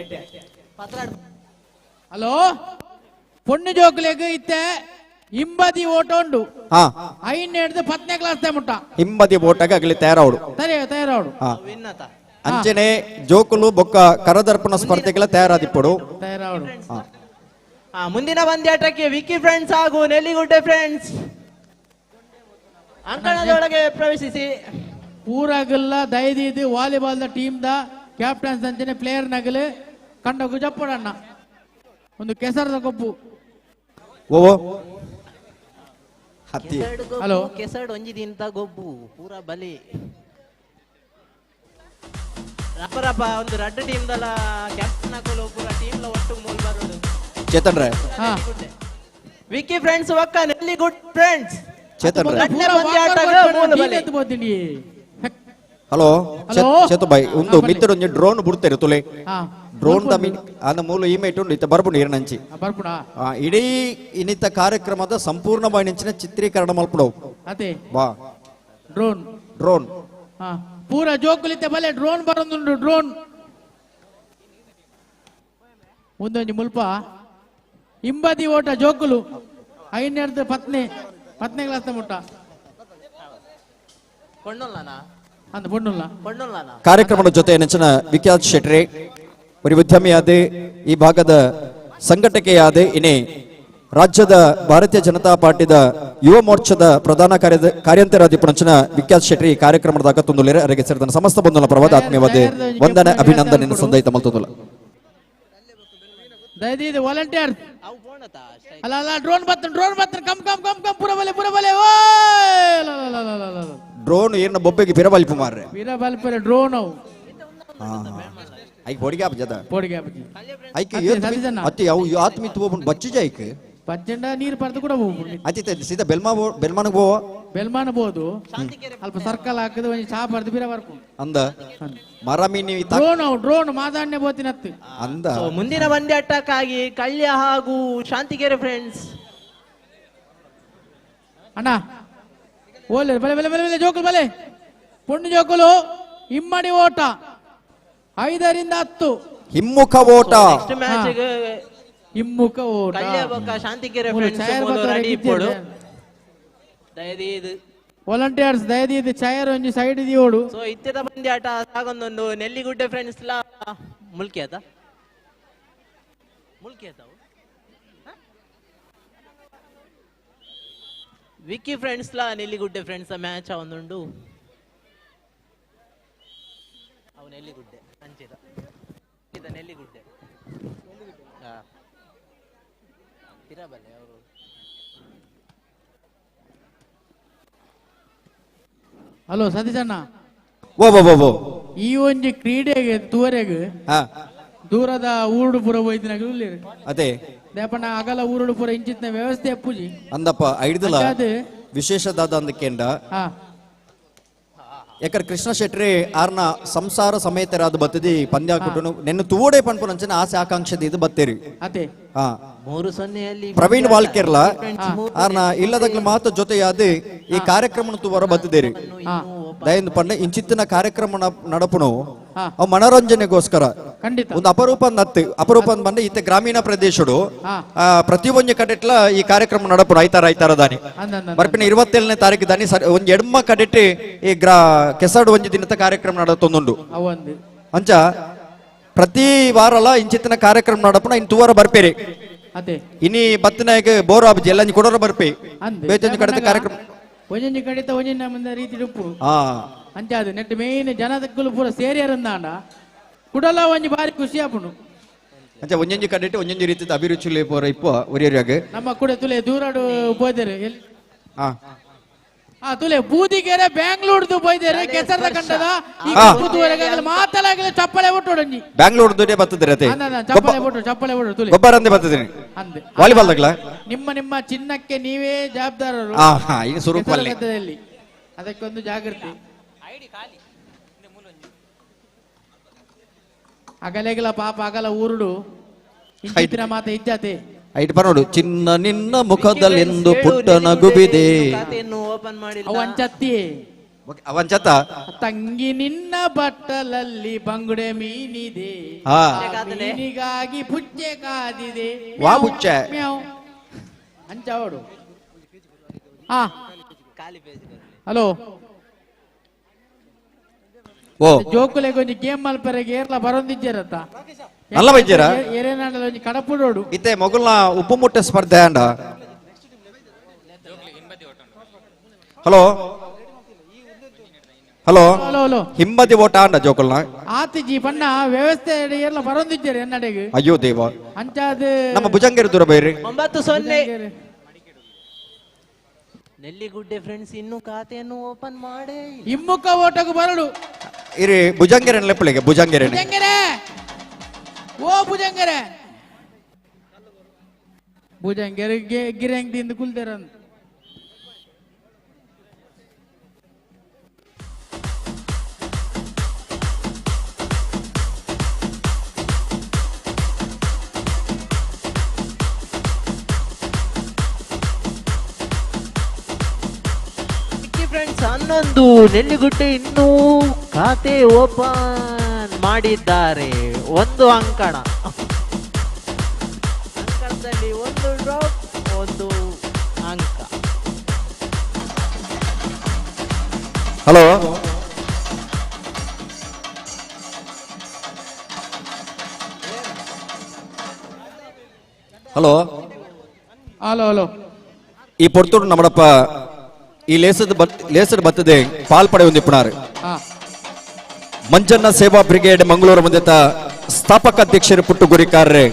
Hello ಪೊಣ್ಣು ಜೋಕುಲೆಗ್ ಇತ್ತೆ ಹಿಂಬದಿ ಓಟ ಉಂಡು. ಹಾ. ಐನ್ ಹಿಡ್ದು 10ನೇ ಕ್ಲಾಸ್ ಮುಟ್ಟ ಹಿಂಬದಿ ಓಟಗ ಅಗಲಿ ತಯಾರಾವಡು. ಸರಿ ತಯಾರಾವಡು. ಹಾ. ಅಂಚನೆ ಜೋಕುಲು ಬೊಕ್ಕ ಕರದರ್ಪಣ ಸ್ಪರ್ಧೆಗಳ ತಯಾರಾದಿಪ್ಪಡು. ತಯಾರಾವಡು. ಹಾ. ಮುಂದಿನ ಪಂದ್ಯಾಟಕ್ಕೆ ವಿಕ್ಕಿ ಫ್ರೆಂಡ್ಸ್ ಹಾಗೂ ನೆಲ್ಲಿಗುಡ್ಡೆ ಫ್ರೆಂಡ್ಸ್ ಅಂಕಣದೊಳಗೆ ಪ್ರವೇಶಿಸಿ. ಪೂರಾಗಲ್ಲ ದಯದೀದು volleyball the team the captains ಅಂಚನೆ ಪ್ಲೇಯರ್ ನಗಲು ಕಂಡ ಗುಜಪ್ಪಡಣ್ಣ ಒಂದು ಕೆಸರದ ಕೊಪ್ಪು. ಓ ಹತ್ತಿ. ಹಲೋ. ಕೆಸರ್ಡ್ ಒಂಜಿ ದಿನದ ಗೊಬ್ಬು ಪೂರ ಬಲಿ ರಪ್ಪ ರಪ್ಪ ಒಂದು ರಡ್ಡು ಟೀಮ್ ದಲ ಕ್ಯಾಪ್ಟನ್ ಹಾಕಲು ಪೂರ ಟೀಮ್ ಲ ಒಟ್ಟು ಮೂಲ್ ಬರೋದು. ಚೇತನ್ ರೇ. ಹಾ. ವಿಕ್ಕಿ ಫ್ರೆಂಡ್ಸ್ ಒಕ್ಕ ನೆಲ್ಲಿ ಗುಡ್ ಫ್ರೆಂಡ್ಸ್. ಚೇತನ್ ರೇ. ರಡ್ಡನೇ ಪಂದ್ಯಾಟಗ ಮೂಲ ಬಲಿ. Hello hello. ಚೇತು ಬಾಯ್ ಒಂದು ಮಿತ್ತಡ ಒಂಜಿ ಡ್ರೋನ್ ಬಿಡ್ತೇರೆ ತುಲೆ. ಹಾ. ಡ್ರೋನ್ the ಮೀನ್ ಅಂದ ಮೂಲ ಇಮೇಟ್ ಉಂಡು ಇತ್ತ ಬರ್ಬುಂಡು ಈರ್ನಂಚಿ. ಬರ್ಪುಣ. ಇಡೀ ಇನ್ನಿತ ಕಾರ್ಯಕ್ರಮದ ಸಂಪೂರ್ಣವಾಗಿ ಚಿತ್ರೀಕರಣ ಮಲ್ಪಡವು. ಅದೇ. ಬಾ. ಡ್ರೋನ್. ಡ್ರೋನ್. ಹಾ. ಪೂರ ಜೋಕುಲಿತ್ತೆ ಬಲೆ ಡ್ರೋನ್ ಬರೋದುಂಡು ಡ್ರೋನ್. ಒಂದೊಂಜಿ ಮುಲ್ಪ ಹಿಂಬದಿ ಓಟ ಜೋಕುಲು ಐನರ್ದು ಪತ್ನಿ ಪತ್ನಿ ಕ್ಲಾಸ್ ಮುಟ್ಟ. ಕೊಂಡೊಲ್ಲನಾ? ಅಂದ್ ಪೊಣ್ಣುಲ್ಲ. ಕೊಂಡೊಲ್ಲನಾ? ಕಾರ್ಯಕ್ರಮದ ಜೊತೆ ನೆಚ್ಚಿನ ವಿಖ್ಯಾತ್ ಶೆಟ್ರೆ ಒರಿ ಉದ್ಯಮಿಯಾದ ಈ ಭಾಗದ ಸಂಘಟಕೆಯಾದ ಇನಿ ರಾಜ್ಯದ ಭಾರತೀಯ ಜನತಾ ಪಾರ್ಟಿದ ಯುವ ಮೋರ್ಚಾದ ಪ್ರಧಾನ ಕಾರ್ಯಂತರಾಧಿಪುಣಂಚಿನ ವಿಖ್ಯಾತ್ ಶೆಟ್ಟಿ ಈ ಕಾರ್ಯಕ್ರಮದ ಅಗತ್ತೊಂದುಲೇರೆ ಅರೆಗೆ ಸೇರಿದ ಸಮಸ್ತ ಬಂಧುಗಳ ಪರವಾದ ಆತ್ಮೀಯವಾದ ವಂದನೆ ಅಭಿನಂದನೆ ಸಂದಯಿತ ಮಲ್ತೊಂದುಲ್ಲ. ದಯದೀದು ವಾಲಂಟಿಯರ್ ಅಲ್ಲ ಅಲ್ಲ ಡ್ರೋನ್ ಬರ್ತನ ಡ್ರೋನ್ ಬರ್ತನ ಕಮ್ ಕಮ್ ಕಮ್ ಕಮ್ ಪೂರ ಬಲೆ ಪೂರ ಬಲೆ ಓ ಡ್ರೋನ್ ಏನ ಬೊಬ್ಬೆಗೆ ಬಿರಬಲ್ಪು ಮಾರ್ರೆ ಬಿರಬಲ್ಪರೆ ಡ್ರೋನ್ ಅವು ಐಕ್ ಪೊಡಿಗೆ ಆಪ ಜದ ಪೊಡಿಗೆ ಆಪಜಿ ಐಕ್ ಅತಿ ಅವು ಆತ್ಮಿ ತುವಬುನ್ ಬಚ್ಚಿ ಜೈಕ್ ಬಚ್ಚಂಡ ನೀರು ಪರ್ದು ಕೂಡ ಹೋಗ್ಬಿಡಿ ಅತಿ ಸೀದಾ ಬೆಲ್ಮಾ ಬೆಲ್ಮಾನಗ್ ಹೋವ ಬೆಲ್ಮಾನ ಬೋದು ಅಲ್ಪ ಸರ್ಕಲ್ ಹಾಕಿದ ಒಂಜಿ ಚಾ ಪರ್ದು ಬಿರ ಬರ್ಪು ಅಂದ ಮರಮೀನಿ ಡ್ರೋನ್ ಅವು ಡ್ರೋನ್ ಮಾದಾನ್ಯ ಬೋತಿನತ್ತು ಅಂದ ಮುಂದಿನ ಪಂದ್ಯಾಟಕ್ಕಾಗಿ ಕಳ್ಯ ಹಾಗೂ ಶಾಂತಿಗೆರೆ ಫ್ರೆಂಡ್ಸ್ ಅಣ್ಣ ಓಲೆ ಬಲೆ ಬಲೆ ಬಲೆ ಬಲೆ ಜೋಕುಲು ಬಲೆ ಪೊಣ್ಣು ಜೋಕುಲು ಇಮ್ಮಡಿ ಓಟ 5 ರಿಂದ 10 ಹಿಮ್ಮುಖ ಓಟ ಹಿಮ್ಮುಖ ಓಟ ಶಾಂತಿಗೆರೆ ಫ್ರೆಂಡ್ಸ್ ರೆಡಿ ಇಪ್ಪೊಡು ದಯದೀದು ವಾಲಂಟಿಯರ್ಸ್ ದಯದೀದು ಚೈರ್ ಒಂಜಿ ಸೈಡ್ ದಿಯೋಡು ಸೊ ಇತ್ತೆದ ಪಂದ್ಯಾಟ ಸಾಗೊಂದೊಂದು ನೆಲ್ಲಿಗುಡ್ಡೆ ಫ್ರೆಂಡ್ಸ್ ಲಾ ಮುಲ್ಕಿ ಆತ ಮುಲ್ಕಿ ಆತ ವಿಕ್ಕಿ ಫ್ರೆಂಡ್ಸ್ ಲಾ ನೆಲ್ಲಿಗುಡ್ಡೆ ಫ್ರೆಂಡ್ಸ್ ಮ್ಯಾಚ್ ಅವನುಂಡು. ಅವು ನೆಲ್ಲಿಗುಡ್ಡೆ ಅಂಚಿದ ಇದ ನೆಲ್ಲಿಗುಡ್ಡೆ ತಿರಬಲ್ಲೆ ಅವರು. ಹಲೋ ಸತೀಶಣ್ಣ. ಓ ಓ ಓ ಈ ಒಂಜಿ ಕ್ರೀಡೆಗೆ ತೂವರೆಗ್ ದೂರದ ಊರುಡು ಪೂರ ಹೋಯ್ತಿನಾಗ ಅದೇ ದೇಪಣ್ಣ ಅಗಲ ಊರುಡು ಪೂರ ಇಂಚಿತ್ನ ವ್ಯವಸ್ಥೆ ಅಪ್ಪುಜಿ ಅಂದಪ್ಪ ಐಡ್ದಲ ವಿಶೇಷದಾದ ಅಂದಕೇಂಡ ಯಾಕಂದ್ರೆ ಕೃಷ್ಣ ಶೆಟ್ರಿ ಆರ್ನ ಸಂಸಾರ ಸಮೇತರಾದ ಬತ್ತದಿ ಪಂದ್ಯ ಕುಟುನು ನೆನ್ನು ತೂಡೆ ಪನ್ಪುನಂಚಿನ ಆಸೆ ಆಕಾಂಕ್ಷೆ ಇದು ಬತ್ತೇರಿ ಅದೇ ಹಾ 3-0 ಪ್ರವೀಣ್ ವಾಲ್ಕೆರ್ಲ ಆರ್ನ ಇಲ್ಲದಾಗ್ಲ ಮಾತು ಜೊತೆಯಾದ ಈ ಕಾರ್ಯಕ್ರಮ ತೂವರ ಬತ್ತಿದೇರಿ ದಯಂದು ಪಂಡ ಇಂಚಿತ್ತಿನ ಕಾರ್ಯಕ್ರಮ ನಡಪುನು ಅವು ಮನೋರಂಜನೆಗೋಸ್ಕರ ಒಂದು ಅಪರೂಪ ನತ್ತು ಅಪರೂಪ ಬಂದ ಇತ್ತ ಗ್ರಾಮೀಣ ಪ್ರದೇಶಡು ಪ್ರತಿಯೊಂದು ಕಡೆಟ್ಲ ಈ ಕಾರ್ಯಕ್ರಮ ನಡಪುನು ಐತಾರ ಐತಾರ ದಾನಿ ಬರ್ಪಿನ 27ನೇ ತಾರೀಕು ದಾನಿ ಒಂದ್ ಎಡ್ಮ ಕಡೆಟ್ಟಿ ಈ ಕೆಸಡು ಒಂಜಿ ದಿನದ ಕಾರ್ಯಕ್ರಮ ನಡತೊಂದುಂಡು ಅಂಚ ಪ್ರತಿ ವಾರಲ ಇಂಚಿತ್ತಿನ ಕಾರ್ಯಕ್ರಮ ನಡಪುನ ಇನ್ ತೂವರ ಬರ್ಪೇರಿ ಇನಿ ಬತ್ತನಾಯಕ ಬೋರ್ ಆಬಜಿ ಎಲ್ಲ ಕೊಡೋರ ಬರ್ಪಿ ಬೇತೊಂದು ಕಡೆತ ಕಾರ್ಯಕ್ರಮ ಒಂಜೊಂಜಿ ಕಡಿತ ಒಂಜೊಂಜಿ ಮುಂದೆ ರೀತಿ ಉಪ್ಪು ಅಂಚ ಅದು ನೆಟ್ ಮೇನ್ ಜನದಕ್ಕಲು ಪೂರ ಸೇರಿಯರಂದಾಂಡ ಕುಡಲ ಒಂಜಿ ಬಾರಿ ಖುಷಿ ಆಪುಂಡು ಅಂಚ ಒಂಜೊಂಜಿ ಕಡೆಟ್ ಒಂಜೊಂಜಿ ರೀತಿದ ಅಭಿರುಚಿ ಪೂರ ಇಪ್ಪ ಒರಿಯರಿಯಾಗ ನಮ್ಮ ಕೂಡ ತುಲೆ ದೂರಾಡು ಪೋಯ್ತಾರೆ ಎಲ್ಲಿ ತುಲೆ ಬೂದಿಗೆರೆ ಬ್ಯಾಂಗ್ಳೂರ್ದು ಪೋಯ್ತಾರೆ ಕೆಸರದ ಕಂಡದ ಈ ಕಪ್ಪು ಮಾತಲಾಗಲಿ ಚಪ್ಪಳೆ ಬಿಟ್ಟು ಬ್ಯಾಂಗ್ಳೂರ್ ದುಡ್ಡೆ ಬರ್ತದೆ ಚಪ್ಪಳೆ ಬಿಟ್ಟು ಚಪ್ಪಳೆ ಬಿಟ್ಟು ತುಲೆ ಗೊಬ್ಬರ ಅಂದೆ ಬರ್ತದೆ ವಾಲಿಬಾಲ್ ತಗಲ ನಿಮ್ಮ ನಿಮ್ಮ ಚಿನ್ನಕ್ಕೆ ನೀವೇ ಜವಾಬ್ದಾರರು ಸ್ವರೂಪದಲ್ಲಿ ಅದಕ್ಕೊಂದು ಜಾಗೃತಿ. ಅಗಲೆಗಲ ಪಾಪ ಅಗಲ ಊರುಡು ಇಂಚಿನ ಮಾತ ಇಜ್ಜಾತೆ ಐಟ್ ಬರೋಡು ಚಿನ್ನ ನಿನ್ನ ಮುಖದಲ್ಲೆಂದು ಪುಟ್ಟ ನಗುಬಿದೆ ಅವಂಚತ್ತಿ ಅವಂಚತ ತಂಗಿ ನಿನ್ನ ಬಟ್ಟಲಲ್ಲಿ ಬಂಗುಡೆ ಮೀನಿದೆ ಮೀನಿಗಾಗಿ ಪುಚ್ಚೆ ಕಾದಿದೆ ವಾ ಪುಚ್ಚೆ ಅಂಚವಡು. ಹಲೋ ಓ ಜೋಕುಲೆಗ್ ಒಂಜಿ ಗೇಮ್ ಮಲ್ಪರೆಗೆ ಏರ್ಲ ಬರೊಂದಿಜ್ಜೆರತ್ತ ನಲ್ಲ ಬೈಜೆರ ಏರೇನಾಂಡಲ ಒಂಜಿ ಕಡಪುಡೋಡು ಇತ್ತೆ ಮೊಗುಲ್ನ ಉಪ್ಪು ಮುಟ್ಟೆ ಸ್ಪರ್ಧೆ ಅಂಡ. ಹಲೋ ಹಲೋ ಹಲೋ ಹಿಂಬದಿ ಓಟ ಅಂಡ ಜೋಕುಲ್ನ ಆತಿಜಿ ಬಣ್ಣ ವ್ಯವಸ್ಥೆ ಏರ್ಲ ಬರೊಂದಿಜ್ಜೆರ್ ಎನ್ನಡೆಗ್. ಅಯ್ಯೋ ದೇವ ಅಂಚಾದ ನಮ್ಮ ಭುಜಂಗೇರಿ ದೂರ ಬೈರಿ 9-0 ನೆಲ್ಲಿಗುಡ್ಡೆ ಫ್ರೆಂಡ್ಸ್ ಇನ್ನು ಖಾತೆಯನ್ನು ಓಪನ್ ಮಾಡೇ ಹಿಮ್ಮುಖ ಓಟకు ಬರಡು ಇರಿ ಭುಜಂಗೆರೆ ಲೆಪ್ಪಳಿಗೆ ಭುಜಂಗೆರೆ ಭುಜಂಗೆರೆ ಓ ಭುಜಂಗೆರೆ ಭುಜಂಗೆರೆ ಗಿರಂಗ್ ತಿಂದು ಕುಲ್ದೇರಂತ. ಫ್ರೆಂಡ್ಸ್ 11 ನೆಲ್ಲಿಗುಡ್ಡೆ ಇನ್ನೂ ಖಾತೆ ಓಪನ್ ಮಾಡಿದ್ದಾರೆ. ಒಂದು ಅಂಕಣ ಅಂಕಣದಲ್ಲಿ ಒಂದು ಡ್ರಾಪ್ ಒಂದು ಅಂಕ. ಹಲೋ ಹಲೋ ಹಲೋ ಹಲೋ ಈ ಪೊರ್ತುಡು ನಮ್ಮಡಪ್ಪ ಈ ಲೇಸದ ಲೇಸದ ಬತ್ತದೆ ಪಾಲ್ಪಡೆ ಹೊಂದಿಪ್ಪುನಾರು ಮಂಜಣ್ಣ ಸೇವಾ ಬ್ರಿಗೇಡ್ ಮಂಗಳೂರು ಮುಂದೆತ ಸ್ಥಾಪಕ ಅಧ್ಯಕ್ಷರು ಪುಟ್ಟು ಗುರಿಕಾರ್ರೆ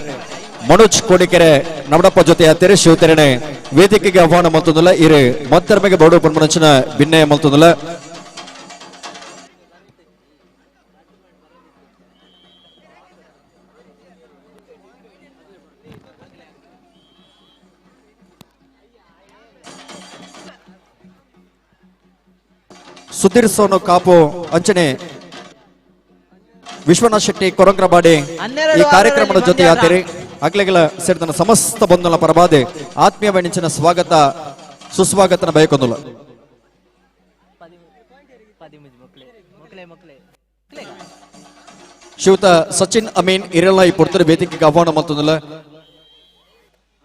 ಮನೋಜ್ ಕೋಡಿಕೆರೆ ನಮಡಪ್ಪ ಜೊತೆ ಅತ್ತೆರೆ ಶಿವತೆರಣೆ ವೇದಿಕೆಗೆ ಆಹ್ವಾನ ಮಲ್ತೊಂದುಲ್ಲ ಇರು ಮತ್ತರ್ಮೆಗೆ ಬೌಡು ಪನ್ಮನಂಚಿನ ಭಿನ್ನಯ ಮಲ್ತೊಂದುಲ್ಲ. ಸುಧೀರ್ ಸೋನು ಕಾಪು ಅಂಚನೆ ವಿಶ್ವನಾಥ್ ಶೆಟ್ಟಿ ಕೊರಂಗ್ರಬಾಡಿ ಈ ಕಾರ್ಯಕ್ರಮದ ಜೊತೆ ಯಾತೇರಿ ಅಗ್ಲೆಗಳ ಸೇರಿದ ಸಮಸ್ತ ಬಂಧುಗಳ ಪರವಾದೆ ಆತ್ಮೀಯ ವೆಣಿಂಚಿನ ಸ್ವಾಗತ ಸುಸ್ವಾಗತನ ಬಯಕೊಂದುಲ್ಲ. ಶ್ರೀಯುತ ಸಚಿನ್ ಅಮೀನ್ ಇರಲ ಈ ಪೊರ್ತುಡು ವೇದಿಕೆಗೆ ಆಹ್ವಾನ ಮಲ್ತೊಂದುಲ್ಲ.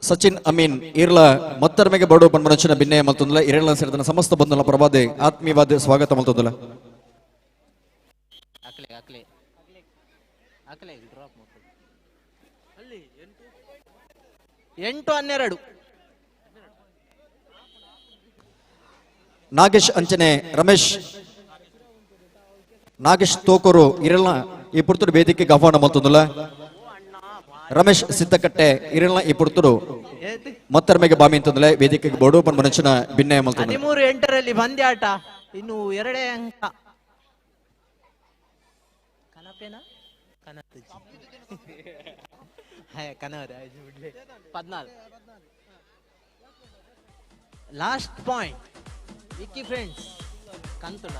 ಸಚಿನ್ ಅಮೀನ್ ಇರ್ಲ ಮತ್ತರ್ಮೆಗೆ ಬಡು ಪನ್ಮನಂಚಿನ ಭಿನ್ನಯ ಮಲ್ತೊಂದುಲ್ಲ. ಇರಲ ಸೇರಿದ ಸಮಸ್ತ ಬಂಧುಗಳ ಪರವಾದೆ ಆತ್ಮೀಯವಾದ ಸ್ವಾಗತ ಮಲ್ತೊಂದುಲ್ಲ. 8-12. ನಾಗೇಶ್ ಅಂಚನೆ ರಮೇಶ್ ನಾಗೇಶ್ ತೋಕೂರು ಇರಲ್ನ ಈ ಪುರ್ತುಡು ವೇದಿಕೆಗೆ ಆಹ್ವಾನ ಮಲ್ತೊಂದುಲ್ಲ. ರಮೇಶ್ ಸಿದ್ದಕಟ್ಟೆ ಇರಲ್ನ ಈ ಪುರ್ತುಡು ಮತ್ತರ್ಮೆಗೆ ಬಾಮಿ ಅಂತಂದ್ರೆ ವೇದಿಕೆಗೆ ಬೋಡು ಪನ್ಪನಂಚಿನ ಭಿನ್ನಯ ಮಲ್ತೊಂದುಲ್ಲ. 13-8ರಲ್ಲಿ ಪಂದ್ಯಾಟ, ಇನ್ನು 2 ಅಂಕ. ಕನಪೇನಾ ಕನವರ 14 ಲಾಸ್ಟ್ ಪಾಯಿಂಟ್ ವಿಕ್ಕಿ ಫ್ರೆಂಡ್ಸ್ ಕಂತುಂಡ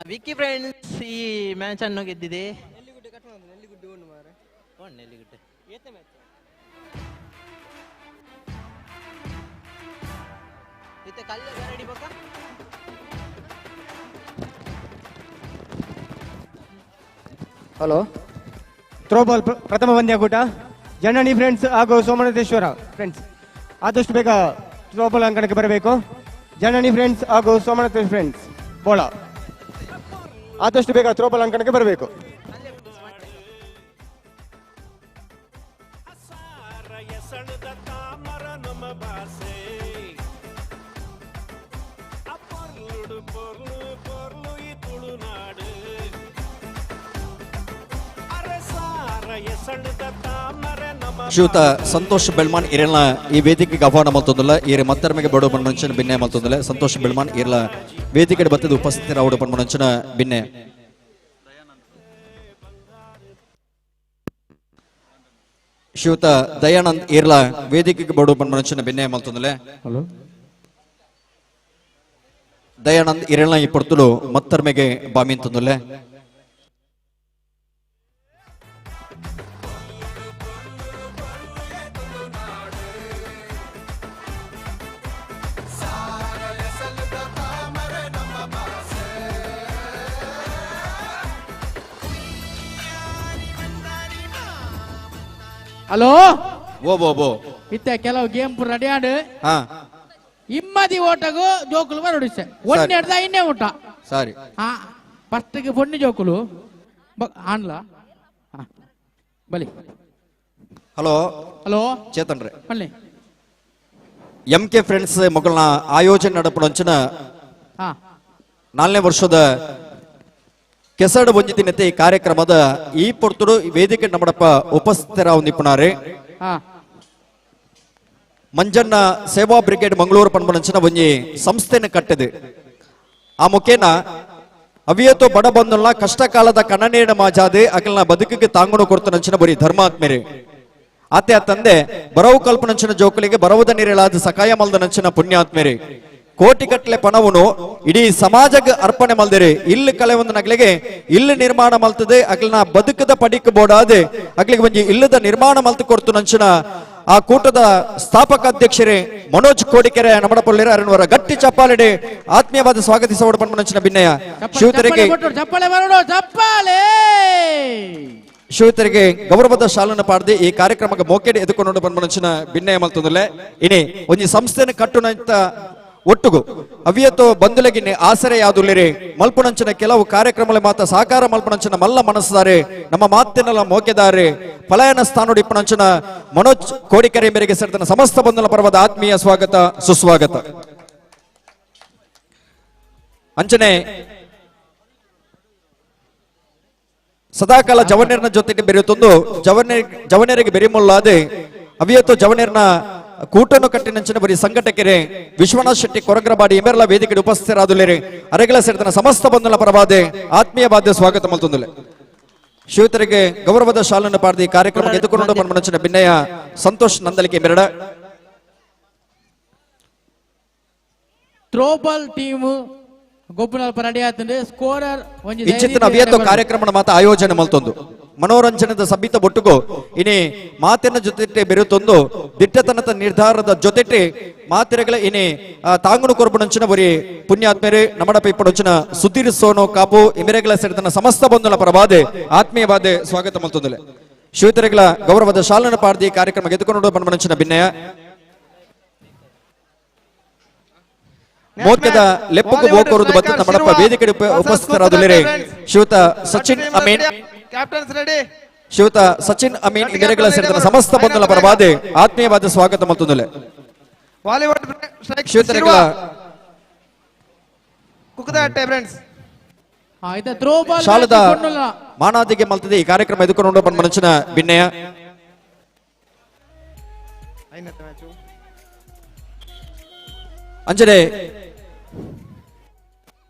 ವಿಕ್ಕಿ ಫ್ರೆಂಡ್ಸ್ ಈ ಮ್ಯಾಚ್ ಅನ್ನು ಗೆದ್ದಿದೆ. ಹಲೋ, ಥ್ರೋಬಾಲ್ ಪ್ರಥಮ ಪಂದ್ಯಾಕೂಟ ಜನನಿ ಫ್ರೆಂಡ್ಸ್ ಹಾಗೂ ಸೋಮನಾಥೇಶ್ವರ ಫ್ರೆಂಡ್ಸ್ ಆದಷ್ಟು ಬೇಗ ಥ್ರೋಬಾಲ್ ಅಂಕಣಕ್ಕೆ ಬರಬೇಕು. ಜನನಿ ಫ್ರೆಂಡ್ಸ್ ಹಾಗೂ ಸೋಮನಾಥೇಶ್ವರ ಫ್ರೆಂಡ್ಸ್ ಬೋಳ ಆದಷ್ಟು ಬೇಗ ಥ್ರೋಬಾಲ್ ಅಂಕಣಕ್ಕೆ ಬರಬೇಕು. ಶ್ರೀಯುತ ಸಂತೋಷ್ ಬೆಳ್ಮಾನ್ ಇರಲ್ನ ಈ ವೇದಿಕೆಗೆ ಆಹ್ವಾನ ಮಲ್ತೊಂದುಲ್ಲ. ಈರೆ ಮತ್ತರ್ಮೆಗೆ ಬಡೋ ಪನ್ಮಂಚನ ಭಿನ್ನೆ ಮಲ್ತೊಂದುಲ್ಲ. ಸಂತೋಷ್ ಬೆಳ್ಮಾನ್ ಇರಲ ವೇದಿಕೆ ಬತ್ತದ ಉಪಸ್ಥಿತರಾವಡು ಪನ್ಮಂಚನ ಭಿನ್ನೆ. ಶ್ರೀಯುತ ದಯಾನಂದ್ ಇರ್ಲ ವೇದಿಕೆಗೆ ಬಡೋ ಪನ್ಮಂಚನ ಭಿನ್ನೆ ಮಲ್ತೊಂದುಲ್ಲ. ಹಲೋ, ದಯಾನಂದ್ ಇರಲ್ನ ಈ ಪೊರ್ತುಲು ಮತ್ತರ್ಮೆಗೆ ಬಾಮಿಂತೊಂದುಲ್ಲ. ಹಲೋ, ಓ ಬೋ ಬೋ ಇತ್ತೆ ಕೆಲವು ಗೇಮ್ ಪೂರ ರೆಡಿ ಆಡು. ಹಾ, ಇಮ್ಮದಿ ಓಟಗು ಜೋಕುಲು ಬರೋಡಿಸೆ ಒಂದೆಡ್ದ ಇನ್ನೇ ಊಟ ಸಾರಿ. ಹಾ, ಫಸ್ಟ್ಗೆ ಪೊಣ್ಣು ಜೋಕುಲು ಆನ್ಲ ಬಲಿ. ಹಲೋ ಹಲೋ ಚೇತನ್ ರೇ, ಬನ್ನಿ. ಎಂ ಕೆ ಫ್ರೆಂಡ್ಸ್ ಮಗಳನ್ನ ಆಯೋಜನೆ ನಡಪಡಂಚಿನ 4ನೇ ವರ್ಷದ ಕೆಸಡು ಒಂಜಿ ದಿನತೆ ಈ ಕಾರ್ಯಕ್ರಮದ ಈ ಪೊರ್ತುಡು ವೇದಿಕೆ ನಮ್ಮಡಪ್ಪ ಉಪಸ್ಥಿತರಾವ್ ನಿಪುಣಾರೆ ಮಂಜಣ್ಣ ಸೇವಾ ಬ್ರಿಗೇಡ್ ಮಂಗಳೂರು ಪನ್ಪನಂಚಿನ ಒಂಜಿ ಸಂಸ್ಥೆನ ಕಟ್ಟಿದೆ. ಆ ಮುಖೇನ ಅವಿಯತೋ ಬಡ ಬಂಧುಲ್ನ ಕಷ್ಟ ಕಾಲದ ಕಣ್ಣನೀರಿನ ಮಾಜಾದೆ ಅಕಲ್ನ ಬದುಕಿಗೆ ತಾಂಗುಣ ಕೊಡ್ತನಂಚಿನ ಬರೀ ಧರ್ಮಾತ್ಮೆರೆ. ಆತೆ ಆ ತಂದೆ ಬರವು ಕಲ್ಪನಂಚಿನ ಜೋಕುಲಿಗೆ ಬರವುದ ನೀರಲಾದ ಸಕಾಯ ಮಲ್ದನಂಚಿನ ಪುಣ್ಯಾತ್ಮೆರೆ. ಕೋಟಿಗಟ್ಟಲೆ ಪಣವನ್ನು ಇಡೀ ಸಮಾಜಕ್ಕೆ ಅರ್ಪಣೆ ಮಲ್ದಿರಿ. ಇಲ್ಲಿ ಕಲೆ ಒಂದು ನಗಲಿಗೆ ಇಲ್ಲಿ ನಿರ್ಮಾಣ ಮಲ್ತದೆ ಅಗ್ಲಿನ ಬದುಕದ ಪಡಿಕ ಬೋಡಾದೆ ಅಗ್ಲಿಗೆ ಒಂಜಿ ಇಲ್ಲದ ನಿರ್ಮಾಣ ಮಲ್ತು ಕೊಡ್ತು ನಂಚಿನ ಆ ಕೂಟದ ಸ್ಥಾಪಕ ಅಧ್ಯಕ್ಷರೇ ಮನೋಜ್ ಕೋಡಿಕೆರೆ ನಮಡಪೊಳ್ಳಿರ ಅರಣ್ವರ ಗಟ್ಟಿ ಚಪ್ಪಾಲೆಡೆ ಆತ್ಮೀಯವಾದ ಸ್ವಾಗತಿಸೋಡ ಪನ್ಮನಂಚಿನ ಭಿನ್ನಯ. ಶಿವತರಿಗೆ ಶಿವತರಿಗೆ ಗೌರವದ ಶಾಲನ್ನು ಪಾಡ್ದೆ ಈ ಕಾರ್ಯಕ್ರಮಕ್ಕೆ ಮೋಕೆಡೆ ಎದುಕೊಂಡು ಪನ್ಮನಂಚಿನ ಭಿನ್ನಯ ಮಲ್ತೊಂದುಲ್ಲೆ. ಇನಿ ಒಂಜಿ ಸಂಸ್ಥೆನ ಕಟ್ಟುನಂತ ಒಟ್ಟುಗು ಅವಿಯತೋ ಬಂಧುಲಗಿನ್ನೆ ಆಸರೆ ಯಾದುಲ್ಲಿರಿ ಮಲ್ಪುಣಂಚಿನ ಕೆಲವು ಕಾರ್ಯಕ್ರಮಗಳ ಮಾತ ಸಹಕಾರ ಮಲ್ಪುಣಂಚಿನ ಮಲ್ಲ ಮನಸ್ಸುದಾರೆ ನಮ್ಮ ಮಾತಿನೆಲ್ಲ ಮೋಕೆದಾರೆ ಪಲಾಯನ ಸ್ಥಾನೋಡಿ ಇಪ್ಪುಣಂಚಿನ ಮನೋಜ್ ಕೋಡಿಕೆರೆ ಮೇರೆಗೆ ಸೇರಿದ ಸಮಸ್ತ ಬಂಧುಲ ಪರ್ವದ ಆತ್ಮೀಯ ಸ್ವಾಗತ ಸುಸ್ವಾಗತ. ಅಂಚನೆ ಸದಾಕಾಲ ಜವನೇರ್ನ ಜೊತೆಗೆ ಬೆರೆಯುತ್ತೊಂದು ಜವನೇರಿಗೆ ಬೆರಿಮುಲ್ಲಾದೆ ಅವಿಯತ್ತು ಜವನೇರ್ನ ಕೂಟನ್ನು ಕಟ್ಟಿನಂಚಿನ ಬರೀ ಸಂಘಟಕರೇ ವಿಶ್ವನಾಥ್ ಶೆಟ್ಟಿ ಕೊರಗ್ರಬಾಡಿ ಇಮೆರ್ಲ ವೇದಿಕೆ ಉಪಸ್ಥಿತರಾದುಲ್ಲೇರಿ ಅರೆಗಳ ಸೇರಿದ ಸಮಸ್ತ ಬಂಧುಲ ಪರವಾದೆ ಆತ್ಮೀಯ ಬಾಧ್ಯ ಸ್ವಾಗತ ಮಲ್ತೊಂದುಲೆ. ಶಿವತರಿಗೆ ಗೌರವದ ಶಾಲನ್ನು ಪಾಡ್ದಿ ಕಾರ್ಯಕ್ರಮಕ್ಕೆ ಎದುಕೊಂಡು ಪನ್ಮನಂಚಿನ ಭಿನ್ನಯ ಸಂತೋಷ್ ನಂದಲಿಕೆ ಮೆರಡ. ಥ್ರೋಬಾಲ್ ಟೀಮ್ ಗೊಬ್ಬುನಲ್ಪ ರೆಡಿ ಆತಂದೆ ಸ್ಕೋರರ್ ಒಂಜಿ ಇಂಚಿತ್ತಿನ ಅವಿಯತ್ತು ಕಾರ್ಯಕ್ರಮದ ಮಾತ ಆಯೋಜನೆ ಮಲ್ತೊಂದು. ಮನೋರಂಜನದ ಸಬಿತ ಬೊಟ್ಟುಗು ಇನಿ ಮಾತಿನ ಜೊತೆ ಬೆರೆತೊಂದು ದಿಟ್ಟತನದ ನಿರ್ಧಾರದ ಜೊತೆಟೆ ಮಾತಿರಗಳ ಇನಿ ತಾಂಗುನು ಕೊರ್ಬುನಂಚಿನ ಬರಿ ಪುಣ್ಯಾತ್ಮೇರೆ ನಮಡ ಪೈಪಡೊಂಚಿನ ಸುಧೀರ್ ಸೋನು ಕಾಪು ಇಮಿರೆಗಳ ಸೇರಿದ ಸಮಸ್ತ ಬಂಧುಲ ಪರವಾದೆ ಆತ್ಮೀಯವಾದೆ ಸ್ವಾಗತ ಮಲ್ತೊಂದುಲೆ ಶಿವತರೆಗಳ ಗೌರವದ ಶಾಲನ ಪಾರ್ದಿ ಕಾರ್ಯಕ್ರಮ ಗೆದ್ದುಕೊಂಡು ಬಣ್ಮನಂಚಿನ ಭಿನ್ನಯ ಮೋತ್ಕದ ಲೆಪ್ಪಕು ಬೋಕೋರುದು ಬತ್ತ ನಮ್ಮಡಪ್ಪ ವೇದಿಕೆ ಉಪಸ್ಥಿತರಾದುಲ್ಲೇರೆ ಶ್ರೀಯುತ ಸಚಿನ್ ಅಮೀನ್ ಶ್ರೀಯುತ ಸಚಿನ್ ಅಮೀನ್ ಇಮೆರೆಗಳ ಸೇರಿದ ಸಮಸ್ತ ಬಂಧುಲ ಪರವಾದೆ ಆತ್ಮೀಯವಾದ ಸ್ವಾಗತ ಮಲ್ತೊಂದುಲೆ ಶ್ರೀಯುತರೆಗಳ ಶಾಲದ ಮಾನಾದಿಗೆ ಮಲ್ತದೆ ಈ ಕಾರ್ಯಕ್ರಮ ಎದುಕೊಂಡು ಬಣ್ಮನಂಚಿನ ಭಿನ್ನಯ ಅಂಜನೆ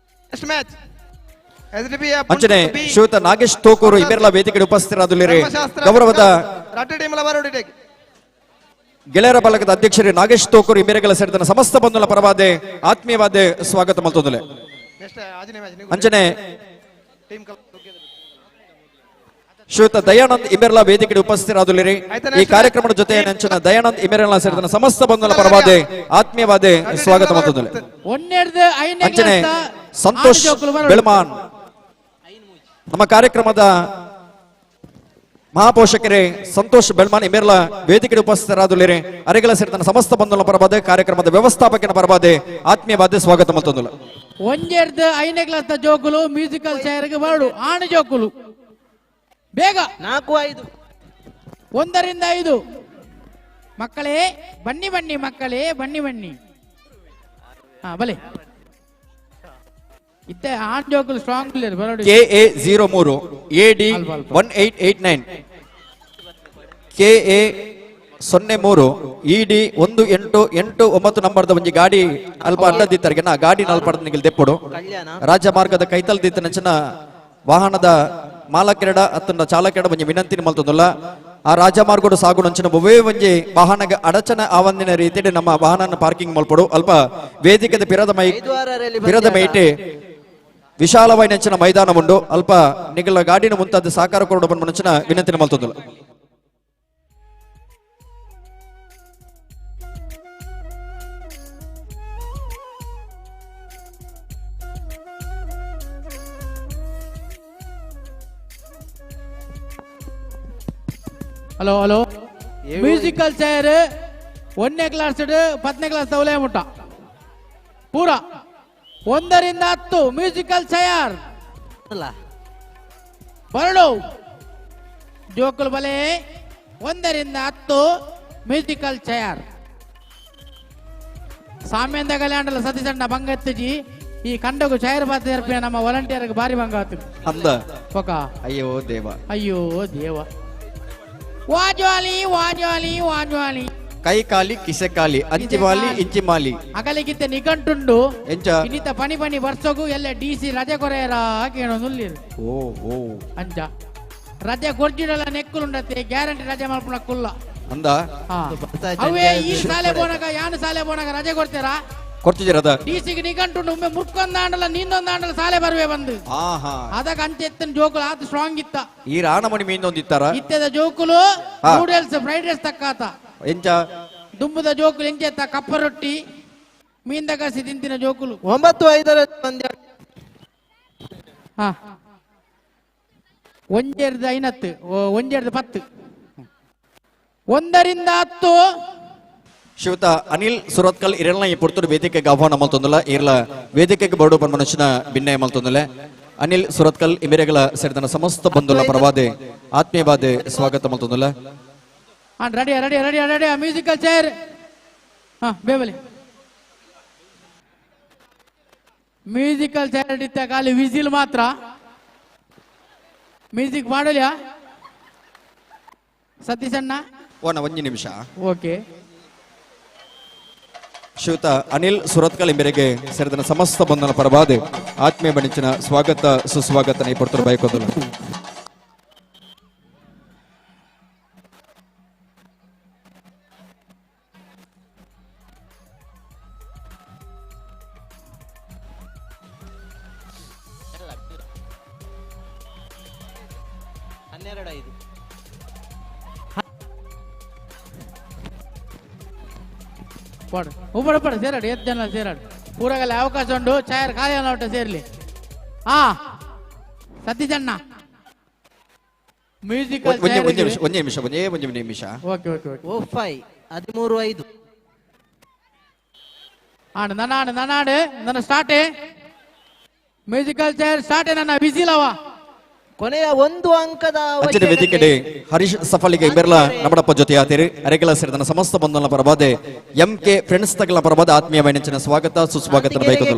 ಅಂಜನೆ ಶ್ರೀಯುತ ನಾಗೇಶ್ ತೋಕೂರು ಇಬೆರ್ಲ ವೇದಿಕೆ ಉಪಸ್ಥಿತರಾದುಲ್ಲೇರೆ ಗೌರವದ ಗೆಳೆಯರ ಬಳಗದ ಅಧ್ಯಕ್ಷರೇ ನಾಗೇಶ್ ತೋಕೂರು ಇಮೆರೆಗಳ ಸೇರಿದ ಸಮಸ್ತ ಬಂಧುಲ ಪರವಾದೆ ಆತ್ಮೀಯವಾದೆ ಸ್ವಾಗತ ಮಲ್ತೊಂದುಲೆ ಅಂಜನೆ ಶ್ರೀಯುತ ದಯಾನಂದ್ ಇಮೆರ್ಲಾ ವೇದಿಕೆ ಉಪಸ್ಥಿತರಾದುಲ್ಲೇರಿ ಈ ಕಾರ್ಯಕ್ರಮದ ಜೊತೆ ನಂಚಿನ ದಯಾನಂದ್ ಇಮೆರ್ಲಾ ಸೇರಿದ ಸಮಸ್ತ ಬಂಧುಲ ಪರವಾದೆ ಆತ್ಮೀಯವಾದೆ ಸ್ವಾಗತ ಮಲ್ತೊಂದುಲೆ ಅಂಚನೆ ಸಂತೋಷ್ ಬೆಳಮಾನ್ ನಮ್ಮ ಕಾರ್ಯಕ್ರಮದ ಮಹಾಪೋಷಕರೇ ಸಂತೋಷ್ ಬೆಳ್ಮಾನ್ ಇಮೆರ್ಲಾ ವೇದಿಕೆ ಉಪಸ್ಥಿತರಾದುಲ್ಲೇರಿ ಅರೆಗಳ ಸೇರಿದ ಸಮಸ್ತ ಬಂಧುಲ ಪರವಾದೆ ಕಾರ್ಯಕ್ರಮದ ವ್ಯವಸ್ಥಾಪಕನ ಪರವಾದೆ ಆತ್ಮೀಯವಾದೆ ಸ್ವಾಗತ ಮಲ್ತೊಂದುಲೆ ಒಂಜೆರ್ದು ಐದನೇ ಕ್ಲಾಸ್ ಜೋಕುಲು ಮ್ಯೂಸಿಕಲ್ ಚೇರ್ಗೆ ಬರಡು ಆಣು ಜೋಕುಲು ಬೇಗ 4 5 1 ರಿಂದ 5 ಮಕ್ಕಳೇ ಬನ್ನಿ ಬನ್ನಿ ಮಕ್ಕಳೇ ಬನ್ನಿ ಬನ್ನಿ. ಹಾ ಬಲೆ ಇತ್ತೆ ಆಣ್ ಜೋಕುಲು ಸ್ಟ್ರಾಂಗ್ ಬರಡು. KA 03 AD 1889 KA 03 ED 1889 ನಂಬರ್ದ ಒಂಜಿ ಗಾಡಿ ಅಲ್ಪ ಅಡ್ಡದಿತ್ತರ್ಗೆ ನಾ ಗಾಡಿ ನಲ್ಪಡ್ದ ನಿಗಲ್ ದೆಪ್ಪೊಡು ರಾಜ್ಯ ಮಾರ್ಗದ ಕೈತಲ್ ದಿತ್ತನಂಚಿನ ವಾಹನದ ಮಾಲಕೆರಡ ಅತ್ತಂಡ ಚಾಲಕೆರಡ ಒಂಜಿ ವಿನಂತಿನ ಮಲ್ತೊಂದುಲ್ಲ ಆ ರಾಜಮಾರ್ಗಡು ಸಾಗುನಂಚಿನ ಒವ್ವೇ ಒಂಜಿ ವಾಹನಗ ಅಡಚಣೆ ಆವಂದಿನ ರೀತಿಯಲ್ಲಿ ನಮ್ಮ ವಾಹನ ಪಾರ್ಕಿಂಗ್ ಮಲ್ಪೊಡು ಅಲ್ಪ ವೇದಿಕೆದ ಪಿರದ ಮೈಟೆ ವಿಶಾಲವಾಯಿನಂಚಿನ ಮೈದಾನ ಉಂಡು ಅಲ್ಪ ನಿಗಲ ಗಾಡಿನ ಮುಂತಾದ ಸಾಕಾರ ಕೊರಡು ಬಂದ ವಿನಂತಿನ ಮಲ್ತೊಂದುಲ್ಲ. ಹಲೋ ಹಲೋ ಮ್ಯೂಸಿಕಲ್ ಚೇರ್ 1ನೇ ಕ್ಲಾಸ್ 10ನೇ ಕ್ಲಾಸ್ ತವಲೇ ಮುಟ್ಟ ಪೂರ 1 ರಿಂದ 10 ಮ್ಯೂಸಿಕಲ್ ಚೇರ್ ಬರಡು ಜೋಕುಲು ಬಲೆ 1 ರಿಂದ 10 ಮ್ಯೂಸಿಕಲ್ ಚೇರ್ ಸಾಮ್ಯಂದ ಕಲ್ಯಾಣಲ್ಲ ಸತೀಶಣ್ಣ ಬಂಗತ್ತಜಿ ಈ ಕಂಡಗು ಚೇರ್ ಬಾತ ನಮ್ಮ ವಾಲಂಟಿಯರ್ ಬಾರಿ ಬಂಗ ಅಂದ ಅಯ್ಯೋ ದೇವ ಅಯ್ಯೋ ದೇವ ವಾಜ್ವಾಲಿ ವಾಜ್ವಾಲಿ ವಾಜ್ವಾಲಿ ಕೈ ಕಾಲಿ ಕಿಸೆ ಕಾಲಿ ಅಂಚಿಮಾಲಿ ಇಂಚಿಮಾಲಿ ಅಗಲಿಗಿತ್ತ ನಿಘಂಟುಂಡು ಎಂಚ ಇನ್ನಿತ ಪನಿ ಪನಿ ವರ್ಷಗೂ ಎಲ್ಲ ಡಿ ಸಿ ರಜೆ ಕೊರೆಯರ ಕೇಳೋದುಲ್ಲಿರು ಓ ಓ ಅಂಚ ರಜೆ ಕೊರ್ಜಿಡಲ್ಲ ನೆಕ್ಕುಲುಂಡತ್ತೆ ಗ್ಯಾರಂಟಿ ರಜೆ ಮಲ್ಪುನ ಕುಲ್ಲ ಅಂದ ಅವೇ ಈ ಶಾಲೆ ಬೋನಗ ಯಾನು ಶಾಲೆ ಬೋನಗ ರಜೆ ಕೊಡ್ತೀರಾ ಕೊಡ್ತಿದ್ದೀರದ ಡಿಸಿಗೆ ನಿಘಂಟುಂಡು ಒಮ್ಮೆ ಮುರ್ಕೊಂದಾಂಡಲ ನೀಂದೊಂದಾಂಡಲ ಸಾಲೆ ಬರುವೆ ಬಂದು ಅದಕ್ಕೆ ಅಂಚೆತ್ತನ ಜೋಕುಲು ಆತ ಸ್ಟ್ರಾಂಗ್ ಇತ್ತ ಈ ರಾಣಮಣಿ ಮೀನೊಂದಿತ್ತಾರ ಇತ್ತದ ಜೋಕುಲು ನೂಡಲ್ಸ್ ಫ್ರೈಡ್ ರೈಸ್ ತಕ್ಕಾತ ಎಂಚ ದುಂಬುದ ಜೋಕುಲು ಎಂಚೆತ್ತ ಕಪ್ಪ ರೊಟ್ಟಿ ಮೀಂದ ಕಸಿ ತಿಂತಿನ ಜೋಕುಲು 9 5 ಪಂದ್ಯ ಹಾ 1 5 1 10 1 ರಿಂದ 10 ಶ್ರೀಯುತ ಅನಿಲ್ ಸುರತ್ಕಲ್ ಇರಲ್ನ ಈ ಪುರ್ತೂರು ವೇದಿಕೆಗೆ ಆಹ್ವಾನ ಮಲ್ತೊಂದುಲ್ಲ ಇರ್ಲ ವೇದಿಕೆಗೆ ಬೋರ್ಡು ಪನ್ ಮನುಷ್ಯನ ಭಿನ್ನಯ ಮಲ್ತೊಂದುಲ್ಲ ಅನಿಲ್ ಸುರತ್ಕಲ್ ಇಮಿರೆಗಳ ಸೇರಿದ ಸಮಸ್ತ ಬಂಧುಲ ಪರವಾದೆ ಆತ್ಮೀಯವಾದೆ ಸ್ವಾಗತ ಮಲ್ತೊಂದುಲ್ಲ. Ready ready ready ready musical chair ಹಾ ಬೇಬಲಿ ಮ್ಯೂಸಿಕಲ್ ಚೇರ್ ಇತ್ತ ಖಾಲಿ ವಿಸಿಲ್ ಮಾತ್ರ ಮ್ಯೂಸಿಕ್ ಮಾಡಲಿಯಾ ಸತೀಶಣ್ಣ ಓನ ಒಂದು ನಿಮಿಷ ಓಕೆ ಶ್ರೀಯುತ ಅನಿಲ್ ಸುರತ್ಕಲ್ ಇಂಬೆರೆಗೆ ಸೇರಿದ ಸಮಸ್ತ ಬಂಧನ ಪರವಾದೆ ಆತ್ಮೀಯ ಬಣಿಚಿನ ಸ್ವಾಗತ ಸುಸ್ವಾಗತ ಈ ಪುರ್ತೂರು ಬಯಕೋದಲ್ಲ. 12-5. ಪೋಡು ಉಪ್ಪಡು ಉಪ್ಪಡು ಸೇರಾಡು ಎತ್ತು ಜನ ಸೇರಾಡು ಪೂರಗಲ್ಲ ಅವಕಾಶ ಉಂಡು ಚಾಯರ್ ಖಾಲಿ ಉಂಟು ಸೇರ್ಲಿ. ಹಾ ಸತೀಶಣ್ಣ ಮ್ಯೂಸಿಕಲ್ ಒಂದೇ ನಿಮಿಷ ಒಂದೇ ಒಂದು ನಿಮಿಷ. ಓಕೆ ಓಕೆ ಓಕೆ ಓ 5 13-5. ಆಡು ನನ್ನ ಆಡು ನನ್ನ ಆಡು ನನ್ನ ಸ್ಟಾರ್ಟ್ ಮ್ಯೂಸಿಕಲ್ ಚೇರ್ ಸ್ಟಾರ್ಟ್ ನನ್ನ ಬಿಸಿಲವ. ಕೊನೆಯ ಒಂದು ಅಂಕದ ಅಂಚಿನ ವೇದಿಕೆಡೆ ಹರೀಶ್ ಸಫಲಿಗೆ ಬೆರ್ಲ ನಮ್ಮಡಪ್ಪ ಜೊತೆ ಆತೀರಿ ಅರೆಗೆಲ ಸೇರಿದ ಸಮಸ್ತ ಬಂಧುಗಳ ಪರವಾದ ಎಂ ಕೆ ಫ್ರೆಂಡ್ಸ್ ತಗಲ ಪರವಾದ ಆತ್ಮೀಯ ಸ್ವಾಗತ ಸುಸ್ವಾಗತ.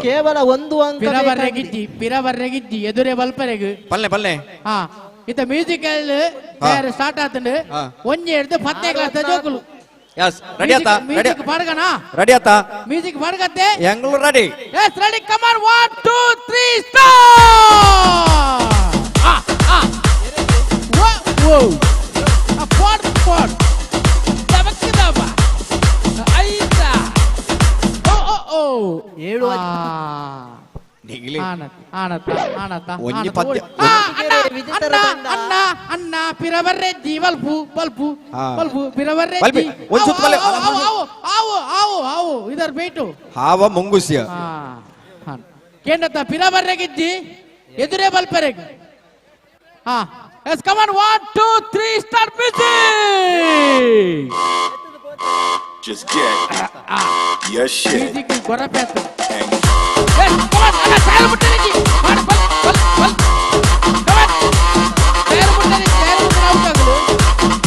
ಕೇವಲ ಒಂದು ಅಂಕ ಪಿರಬರ್ರೆಗಿಜ್ಜಿ ಪಿರಬರ್ರೆಗಿಜ್ಜಿ ಎದುರೇ ಬಲ್ಪರೆಗು ಪಲ್ಲೆ ಪಲ್ಲೆ. ಹಾ ಇತ್ತ ಮ್ಯೂಸಿಕಲ್ ಚೇರ್ ಸ್ಟಾರ್ಟ್ ಆತಂಡು ಒಂಜಿ ಹಿಡ್ದು 10ನೇ ಕ್ಲಾಸ್ ಜೋಕುಲು. ಯಸ್ ರೆಡಿ ಆತ ಮ್ಯೂಸಿಕ್ ಪಾಡ್ಗನ ರೆಡಿ ಆತ music ಪಾಡ್ಗತ್ತೆ ಎಂಗ್ಲು ready. Yes ready come on 1 2 3 start. ಆ ಆ ವ ವೋ ಆ ಪಾಡ್ ಪಾಡ್ ದಬಕ್ ದಬ ಐತ ಓ ಓ ಓ 7 ನಿಗಲಿ ಆನತ ಆನತ ಆನತ ಒಂಜಿ ಪದ್ಯ ಅಣ್ಣ ಅಣ್ಣ ಅಣ್ಣ ಪಿರಬರ್ರೆಜ್ಜಿ ಬಲ್ಪು ಬಲ್ಪು ಬಲ್ಪು ಪಿರಬರ್ರೆಜ್ಜಿ ಒಂಜಿ ಸುತ್ತ ಬಲ್ಲೆ ಆವು ಆವು ಆವು ಆವು ಇದರ್ ಬೇಟು ಹಾವ ಮುಂಗುಸಿಯ ಕೇಂದ್ರತ ಪಿರಬರ್ರೆಗಿಜ್ಜಿ ಎದುರೇ ಬಲ್ಪರೆಗ್. ಹಾ yes come on 1 2 3 start music. Just get your shit. Music ಗೊರಪೆತ್ತು. Yes come on ಅಣ್ಣ ಟೈರ್ ಮುಟ್ಟರೆಜ್ಜಿ ಬಲ್ ಬಲ್ ಬಲ್ ಕಮ್ ಆನ್ ಟೈರ್ ಮುಟ್ಟರೆಜ್ಜಿ ಟೈರ್ ಮುಟ್ಟರೆ ಔಟ್ ಆಗಲು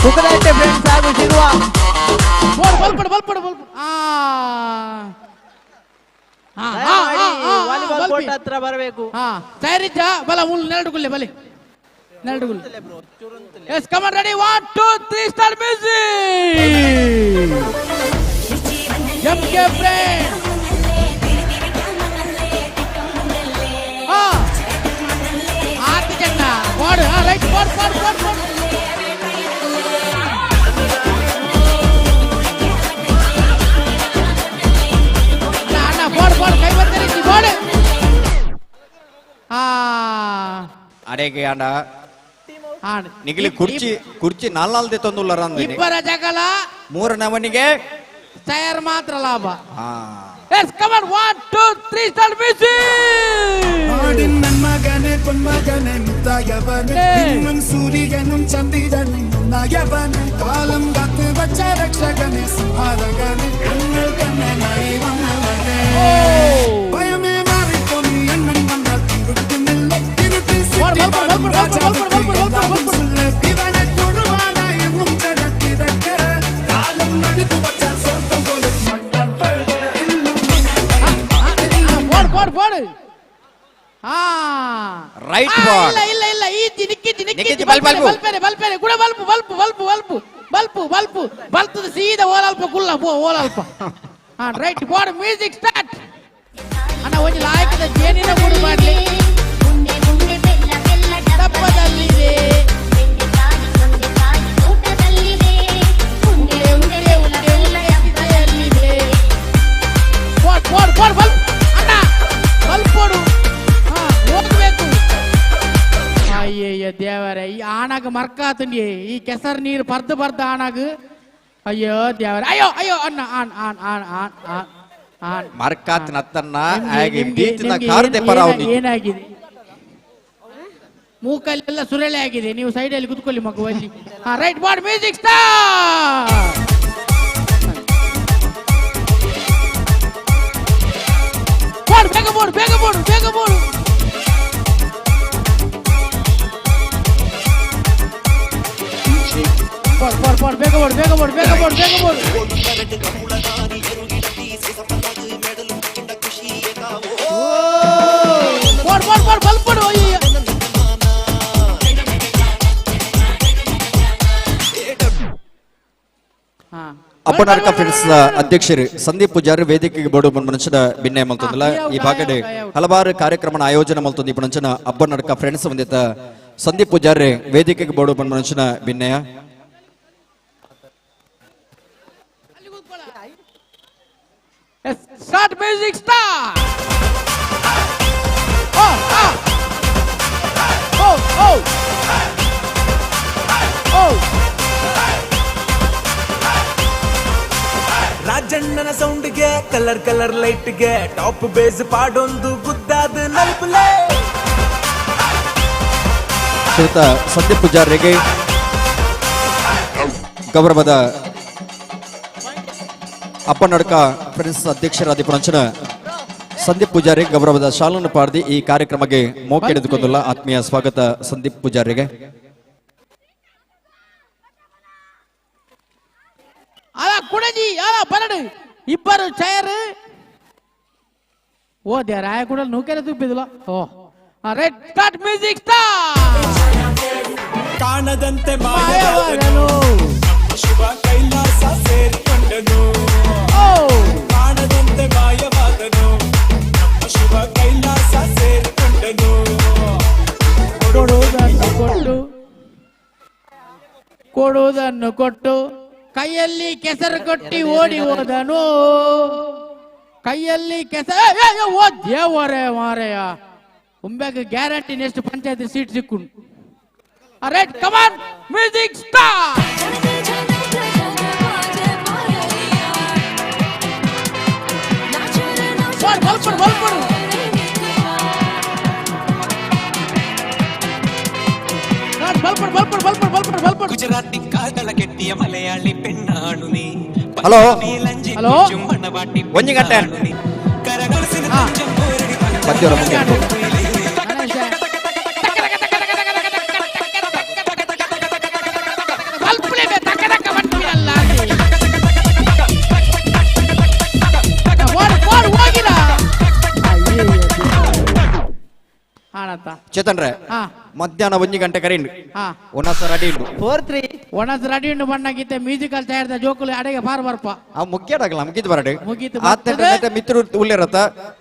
ಕುಕದಟ್ಟೆ ಫ್ರೆಂಡ್ಸ್ ಹಾಗೂ ಶಿರುವ ಬೋಲ್ ಬಲ್ಪಡು ಬಲ್ಪಡು ಬಲ್ಪಡು. ಆ ಆ ವಾಲಿಬಾಲ್ ಕೋರ್ಟ್ ಹತ್ರ ಬರಬೇಕು. ಹಾ ಟೈರಿಜ್ಜ ಬಲ ಮುಲ್ ನೆರಡುಗುಲ್ಲೆ ಬಲೆ ನೆರಡುಗುಲ್ಲೆ. Yes come on ready 1 2 3 start music. M K friend. ಆತಿ ಜನ ಓಡು right four four four four. ಅಣ್ಣ ಫೋರ್ ಫೋರ್ ಕೈ ಬರ್ತಾರೆ ಬೋಡು. ಆ ಅರೆಗೆ ಅಣ್ಣ ನಿಗಲಿ ಕುರ್ಚಿ ಕುರ್ಚಿ ನಾಲ್ನಾಲ್ದೆ ತಂದುಲ್ಲರ ಇಬ್ಬರ ಜಗಳ ಮೂರನವನಿಗೆ ಟೈರ್ ಮಾತ್ರ ಲಾಭ. Yes come on 1 2 3 start music. ನಾಡಿನ ಮಗನೇ പൊന്മകനെ മുത്തായവനെ ഇന്നും സൂര്യനും ചന്ദ്രനും ഒന്നായവനെ കാലം കാത്തു വച്ച രക്ഷകനെ സംഹാരകനെ കണ്ണൽ കണ്ണനായി വന്നവനെ ഭയമേ മാറിപ്പോയി എണ്ണൻ വന്നാൽ തിരുട്ടുന്നില്ല ഇരുട്ടിൽ സിറ്റി വാഴും ഇവനെ തൊഴുവാനായി മുൻകടത്തിരക്ക് കാലം നടുത്തു വച്ച സ്വർഗം പോലെ போடு போடு. ಆ ರೈಟ್ ಬಾಲ್. ಇಲ್ಲ ಇಲ್ಲ ಇಲ್ಲ ಈಜಿ ನಿಕ್ಕಿಜಿ ನಿಕ್ಕಿಜಿ ಬಲ್ ಬಲ್ಪು ಬಲ್ಪೆರೆ ಗುಡ ಬಲ್ಪು ಬಲ್ಪು ಬಲ್ಪು ಬಲ್ಪು ಬಲ್ಪು ಬಲ್ಪು ಬಲ್ತದ ಸೀದಾ ಓಲಲ್ಪ ಗುಲ್ಲ ಪೋ ಓಲಲ್ಪ. ಹಾ ರೈಟ್ ಬೋರ್ಡ್ ಮ್ಯೂಸಿಕ್ ಸ್ಟಾರ್ಟ್. ಅಣ್ಣ ಒಂಜಿ ಲಾಯಕದ ಜೇನಿನ ಗೂಡು ಮಾಡ್ಲಿ ದಪ್ಪದಲ್ಲಿದೆ ಬೋರ್ಡ್ ಬೋರ್ಡ್ ಬೋರ್ಡ್ ಬಲ್ಪ್ ಅಣ್ಣ ಬಲ್ಪೋಡು ಹೋಗ್ಬೇಕು. ಅಯ್ಯಯ್ಯ ದೇವರೇ ಈ ಆಣಾಗ ಮರ್ಕಾತುಂಡಿ ಈ ಕೆಸರು ನೀರು ಪರ್ದು ಪರ್ದು ಆಣಾಗ ಅಯ್ಯೋ ದೇವರೇ ಅಯ್ಯೋ ಅಯ್ಯೋ ಅಣ್ಣ on on on on on on ಮರ್ಕಾತ್ ನತ್ತನ್ನ ಏನಾಗಿದೆ ಮೂಕಲ್ಲೆಲ್ಲ ಸುರಳೆ ಆಗಿದೆ ನೀವು ಸೈಡಲ್ಲಿ ಕುತ್ಕೊಳ್ಳಿ ಮಗು ಅಲ್ಲಿ. ಹಾ ರೈಟ್ ಬಾಡ್ ಮ್ಯೂಸಿಕ್ ಸ್ಟಾರ್ಟ್. ಬೇಗ ಬೋಡು ಬೇಗ ಬೋಡು ಬೇಗ ಬೋಡು. ಬೋಡ್ ಬೋಡ್ ಬೋಡ್ ಬೇಗ ಬೋಡು ಬೇಗ ಬೋಡು ಬೇಗ ಬೋಡು ಬೇಗ ಬೋಡು. ಬೋಡ್ ಬೋಡ್ ಬೋಡ್ ಬಲ್ಪಡು. ಅಯ್ಯೋ ಅಪ್ಪನಾರ್ಕ ಫ್ರೆಂಡ್ಸ್ ಅಧ್ಯಕ್ಷರು ಸಂದೀಪ್ ಪೂಜಾರಿ ವೇದಿಕೆಗೆ ಬೋಡು ಮನುಷ್ಯನ ಭಿನ್ನಯ ಮಲ್ತೊಂದಿಲ್ಲ. ಈ ಭಾಗಡೆ ಹಲವಾರು ಕಾರ್ಯಕ್ರಮ ಆಯೋಜನೆ ಮಲ್ತೊಂದು ಈ ಅಪ್ಪನಾರ್ಕ ಫ್ರೆಂಡ್ಸ್ ಹೊಂದಿದ್ದ ಸಂದೀಪ್ ಪೂಜಾರಿ ವೇದಿಕೆಗೆ ಬೋಡು ಮನುಷ್ಯನ ಭಿನ್ನಯ. Start music start. Oh oh oh oh. ಸೌಂಡ್ಗೆ ಕಲರ್ ಕಲರ್ ಲೈಟ್ಗೆ ಟಾಪ್ ಬೇಸ್ ಪಾಡೊಂದು ಗುದ್ದಾದ ನಲ್ಪುಲೆ. ಶ್ರೀಯುತ ಸಂದೀಪ್ ಪೂಜಾರಿಗೆ ಗೌರವದ ಅಪ್ಪನಡ್ಕ ಫ್ರೆಂಡ್ಸ್ ಅಧ್ಯಕ್ಷರಾದ ಪುಣಂಚನ ಸಂದೀಪ್ ಪೂಜಾರಿ ಗೌರವದ ಶಾಲನ್ನು ಪಾಡ್ದಿ ಈ ಕಾರ್ಯಕ್ರಮಕ್ಕೆ ಮೋಕೆಡೆದುಕೊಂಡುಲ್ಲ ಆತ್ಮೀಯ ಸ್ವಾಗತ ಸಂದೀಪ್ ಪೂಜಾರಿಗೆ. ಅಲ್ಲ ಕುಡಜಿ ಅಲ್ಲ ಬರಡು ಇಬ್ಬರು ಚೇರ್ ಓ ದೇರ ಆಯ ಕೂಡ ನೂಕೆರೆ ತುಪ್ಪಿದಿಲ್ಲ. ಓ ರೈಟ್ ಸ್ಟಾರ್ಟ್ ಮ್ಯೂಸಿಕ್ ಸ್ಟಾರ್ಟ್. ಕಾಣದಂತೆ ಮಾಯವಾದನು ಶಿವ ಕೈಲಾಸ ಸೇರಿಕೊಂಡನು. ಕಾಣದಂತೆ ಮಾಯವಾದನು ನಮ್ಮ ಶಿವ ಕೈಲಾಸ ಸೇರಿಕೊಂಡನು. ಕೊಡುವುದನ್ನು ಕೊಟ್ಟು ಕೊಡುವುದನ್ನು ಕೊಟ್ಟು ಕೈಯಲ್ಲಿ ಕೆಸರು ಕೊಟ್ಟಿ ಓಡಿ ಹೋದನು. ಕೈಯಲ್ಲಿ ಕೆಸರು ಓ ದೇವರೇ ಮಾರೆಯ ಉಂಬ್ಯಾಗ ಗ್ಯಾರಂಟಿ ನೆಕ್ಸ್ಟ್ ಪಂಚಾಯತ್ ಸೀಟ್ ಸಿಕ್ಕು. Right come on music start. ಬಲ್ಪಡು ಬಲ್ಪಡು ಬಲ್ಪಡು ಬಲ್ಪಡು ಬಲ್ಪಡು ಬಲ್ಪಡು ಬಲ್ಪಡು. Gujarati ಕಾದಳ ಕೆಟ್ಟಿಯ Malayali ಪೆಣ್ಣಾಣು ನೀ. ಹಲೋ ಹಲೋ ಒಂಜಿ ಗಂಟೆ ಪದ್ಯವರ ಮುಂದೆ ಚೇತನ್ ರೇ ಮಧ್ಯಾಹ್ನ 1 ಗಂಟೆ ಕರೆಂಡು ಒಣಸ ರೆಡಿ ಉಂಟು 4-3 ಒಣಸ ರೆಡಿ ಉಂಟು ಬಣ್ಣಗಿತ್ತೆ ಮ್ಯೂಸಿಕಲ್ ತಯಾರಿದ ಜೋಕುಲು ಅಡೆಗೆ ಪಾರ್ ಬರ್ಪ ಆ ಮುಖ್ಯಡಾಗಲ್ಲ ಮುಗಿದು ಬರಡೆ ಮುಗೀತು. ಆತ ಮಿತ್ರರು ಉಳ್ಳಿರತ್ತ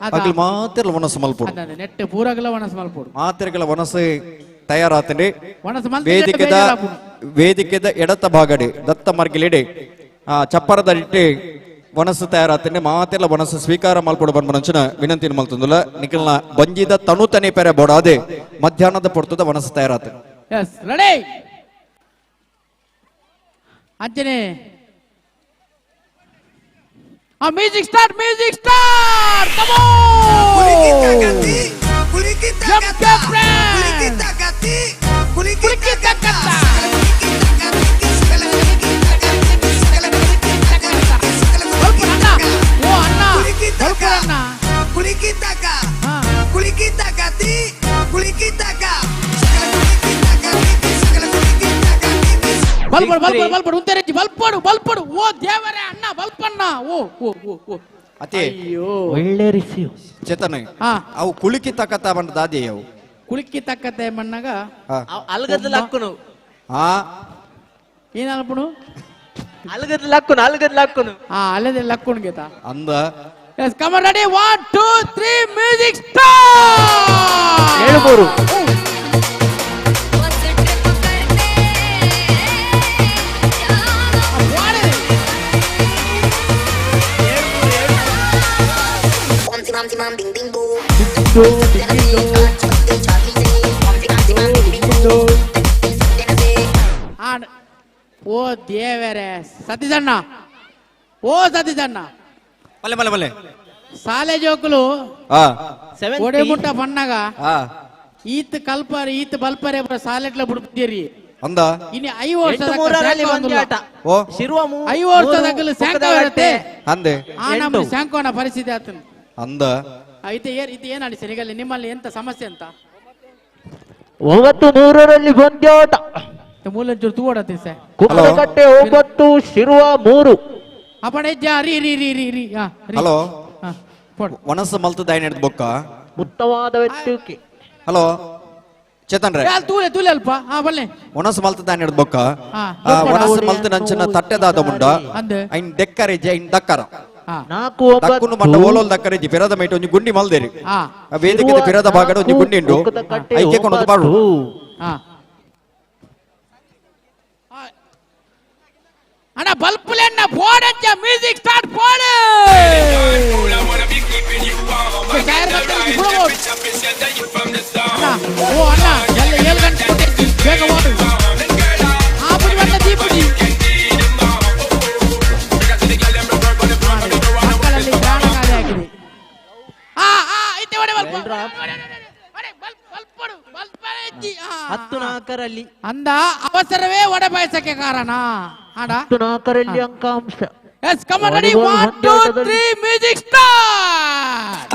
ಅಗಲು ಮಾತ್ರ ಒಣಸು ಮಲ್ಪೋಡು ನೆಟ್ ಪೂರಗಲ ಒಣಸು ಮಲ್ಪೋಡು ಮಾತ್ರಗಳ ಒಣಸು ತಯಾರಾತಂడి. ಒಣಸು ವೇದಿಕೆದ ವೇದಿಕೆದ ಎಡತ ಭಾಗಡೆ ದತ್ತ ಮರ್ಗಿಲಿಡೆ ಚಪ್ಪರದ ಇಟ್ಟು ವನಸ್ಸು ತಯಾರಾತಂಡೆ ಮಾತೆಲ್ಲ ವನಸ್ಸು ಸ್ವೀಕಾರ ಮಲ್ಪೊಡು ಬನ್ಮನಂಚಿನ ವಿನಂತಿನ ಮಲ್ತಂದುಲ್ಲ ನಿಖಲ್ನ ಬಂಜಿದ ತನು ತನಿ ಪೆರೆ ಬೋಡಾದೆ ಮಧ್ಯಾಹ್ನದ ಪೊರ್ತದ ವನಸ್ಸು ತಯಾರಾತ. ಎಸ್ ರೆಡಿ ಅಂಚನೆ ಆ music start music start come on. ಬಲ್ಪಡು ಬಲ್ಪಡು ಬಲ್ಪಡು ಉಂತೆರೆಜ್ಜಿ ಬಲ್ಪಡು ಬಲ್ಪಡು ಓ ದೇವರೇ ಅಣ್ಣ ಬಲ್ಪಣ್ಣ ಓ ಓ ಓ ಓ ಅತಿ ಅಯ್ಯೋ ಒಳ್ಳೆ ರಿಸೀವ್ ಚೇತನ ಅವು ಕುಳುಕಿ ತಕ್ಕತ್ತ ಬಂದ ದಾದಿ ಅವು ಕುಳುಕಿ ತಕ್ಕತ್ತೆ ಮಣ್ಣಾಗ ಅಲ್ಗದ ಲಕ್ಕುನು ಏನಲ್ಪುನು ಅಲ್ಗದ ಲಕ್ಕುನು ಅಲ್ಗದ ಲಕ್ಕುನು ಅಲ್ಲದೆ ಲಕ್ಕುನು ಗೀತಾ ಅಂದ. Yes come on ready 1 2 3 music start. 7-3 ಓ ದೇವರೇ ಸತೀಶಣ್ಣ ಓ ಸತೀಶಣ್ಣ ಮಲ್ಲೆ ಮಲ್ಲೆ ಮಲ್ಲೆ ಸಾಲೆ ಜೋಕುಲು ಒಡೆ ಮುಟ್ಟ ಬಣ್ಣಗ ಈತ್ ಕಲ್ಪರ್ ಈತ್ ಬಲ್ಪರೆ ಸಾಲೆಟ್ಲ ಬಿಡ್ತೀರಿ ಅಂದ ಇನ್ನು 5 ವರ್ಷದ ಐದು ವರ್ಷದ ಸ್ಯಾಂಕ ಅಂದೆ ಆ ನಮ್ಮ ಸ್ಯಾಂಕೋನ ಪರಿಸ್ಥಿತಿ ಆತನ ಅಂದ ಐತೆ ಇದು ಏನು ಅನಿಸಿ ನಿಮ್ಮಲ್ಲಿ ಎಂತ ಸಮಸ್ಯೆ ಅಂತ 9-3 ಪಂದ್ಯಾಟ ಮೂಲಂಚೂರು ತೂಡತ್ತೆ ಸರ್ ಕುಕ್ಕಟೆ 9 ಶಿರುವ 3 ಅಪಣೆ ರೀ ರೀ ರೀ ರೀ ರೀ ಹಲೋ ಒಣಸ ಮಲ್ತು ದಾಯಿನ ಹಿಡ್ದು ಬೊಕ್ಕ ಉತ್ತಮವಾದ ವ್ಯಕ್ತಿಗೆ ಹಲೋ ಚೇತನ್ ರೇ ತೂಲೆ ತೂಲೆ ಅಲ್ಪ ಹಾ ಬಲ್ಲೆ ಒಣಸ ಮಲ್ತು ದಾಯಿನ ಹಿಡ್ದು ಬೊಕ್ಕ ಒಣಸ ಮಲ್ತು ನಂಚನ ತಟ್ಟೆದಾದ ಮುಂಡ ಐನ್ ದೆಕ್ಕರಿಜೆ ಐನ್ ದಕ್ಕರ ದಕ್ಕುನು ಮಂಡ ಓಲೋಲ್ ದಕ್ಕರಿಜಿ ಪಿರದ ಮೈಟ್ ಒಂಜಿ ಗುಂಡಿ ಮಲ್ದೇರಿ ವೇದಿಕೆದ ಪಿರದ ಭಾಗಡ ಒಂಜಿ ಗುಂಡಿ ಉಂಡು ಐಕೆ ಕೊಂಡು ಪಾಡು ಅಣ್ಣ ಬಲ್ಪುಲೆ ಅಣ್ಣ ಬೋರ್ಡ್ ಮ್ಯೂಸಿಕ್ ಸ್ಟಾರ್ಟ್ ಬೋರ್ಡ್ ಓ ಅಣ್ಣ ಎಲ್ಲ 7 ಗಂಟೆ ಬೇಗ ಓಡು ಆ ಪುಡಿ ಬಣ್ಣ ದೀಪುಡಿ ನಾಲ್ಕರಲ್ಲಿ. ಅಂದ ಅವಸರವೇ ವಡೆ ಪಾಯಸಕ್ಕೆ ಕಾರಣ. ಆಡ 4ರಲ್ಲಿ ಅಂಕಾಂಶ. Yes, come on, ready, 1 2 3 music start.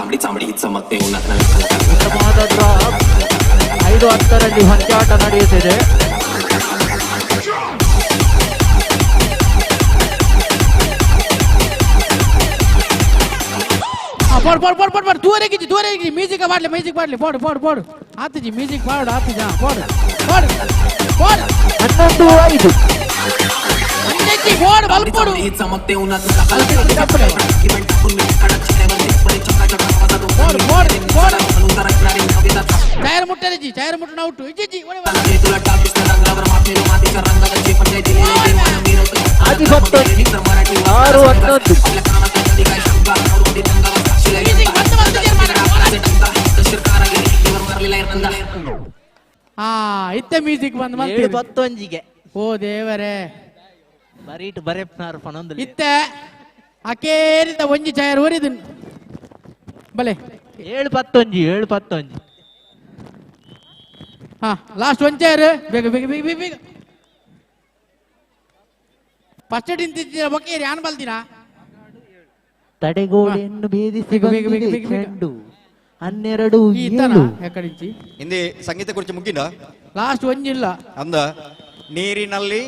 ಉತ್ತಮವಾದ ಡ್ರಾಪ್. 5-10ರಲ್ಲಿ ಪಂದ್ಯಾಟ ನಡೆಯುತ್ತಿದೆ. ಪೋಡು ಪೋಡು ಪೋಡು ಪೋಡು ಪೋಡು ದೂರ ದೂರ ಮ್ಯೂಸಿಕ್ ಮಾಡಲಿ, ಮ್ಯೂಸಿಕ್ ಮಾಡಲಿ. ಪೋಡು ಪೋಡು ಪೋಡು ಆತಜಿ ಮ್ಯೂಸಿಕ್ ಪಾಡು ಆತಜ. ಪೋಡು ಪೋಡು ಪೋಡು. 11-5. ಅಂಜಿ ಪೋಡು ಬಲ್ಪೋಡು. ಪೋಡು ಪೋಡು ಪೋಡು. ಟೈರ್ ಮುಟ್ಟಲಜಿ, ಟೈರ್ ಮುಟ್ಟಣ ಔಟು. ಇಜ್ಜಿ ಆಧಿಪತ್ಯ 6-11. ಇತ್ತೆ ಮ್ಯೂಸಿಕ್ ಬಂದ್ 7-11ಗೆ. ಓ ದೇವರೇ, ಬರೀಟ್ ಬರೆಪ್ನಾರ್ ಪನೊಂದು ಇತ್ತೆ ಅಕೇರಿದ ಒಂಜಿ ಚಾಯರ್ ಒರಿದು ಬಲೆ. 7-11 7-11. ಹಾ, ಲಾಸ್ಟ್ ಒಂದ್ ಚೇರ್. ಬೇಗ ಬೇಗ ಬೇಗ ಬೇಗ ಬೇಗ. ಫಸ್ಟ್ ನಿಂತಿದ್ದೀರ ಬೊಕ್ಕೇರಿ ಆನ್ ಬಲ್ದಿನ. ತಡೆಗೋಡೆಯನ್ನು ಭೇದಿಸಿ ಬಂದಿದೆ ಚೆಂಡು. 12-7. ಹಿಂದೆ ಸಂಗೀತ ಕುರ್ಚಿ ಮುಗಿನ ಲಾಸ್ಟ್ ಒಂಜಿಲ್ಲ ಅಂದ ನೀರಿನಲ್ಲಿ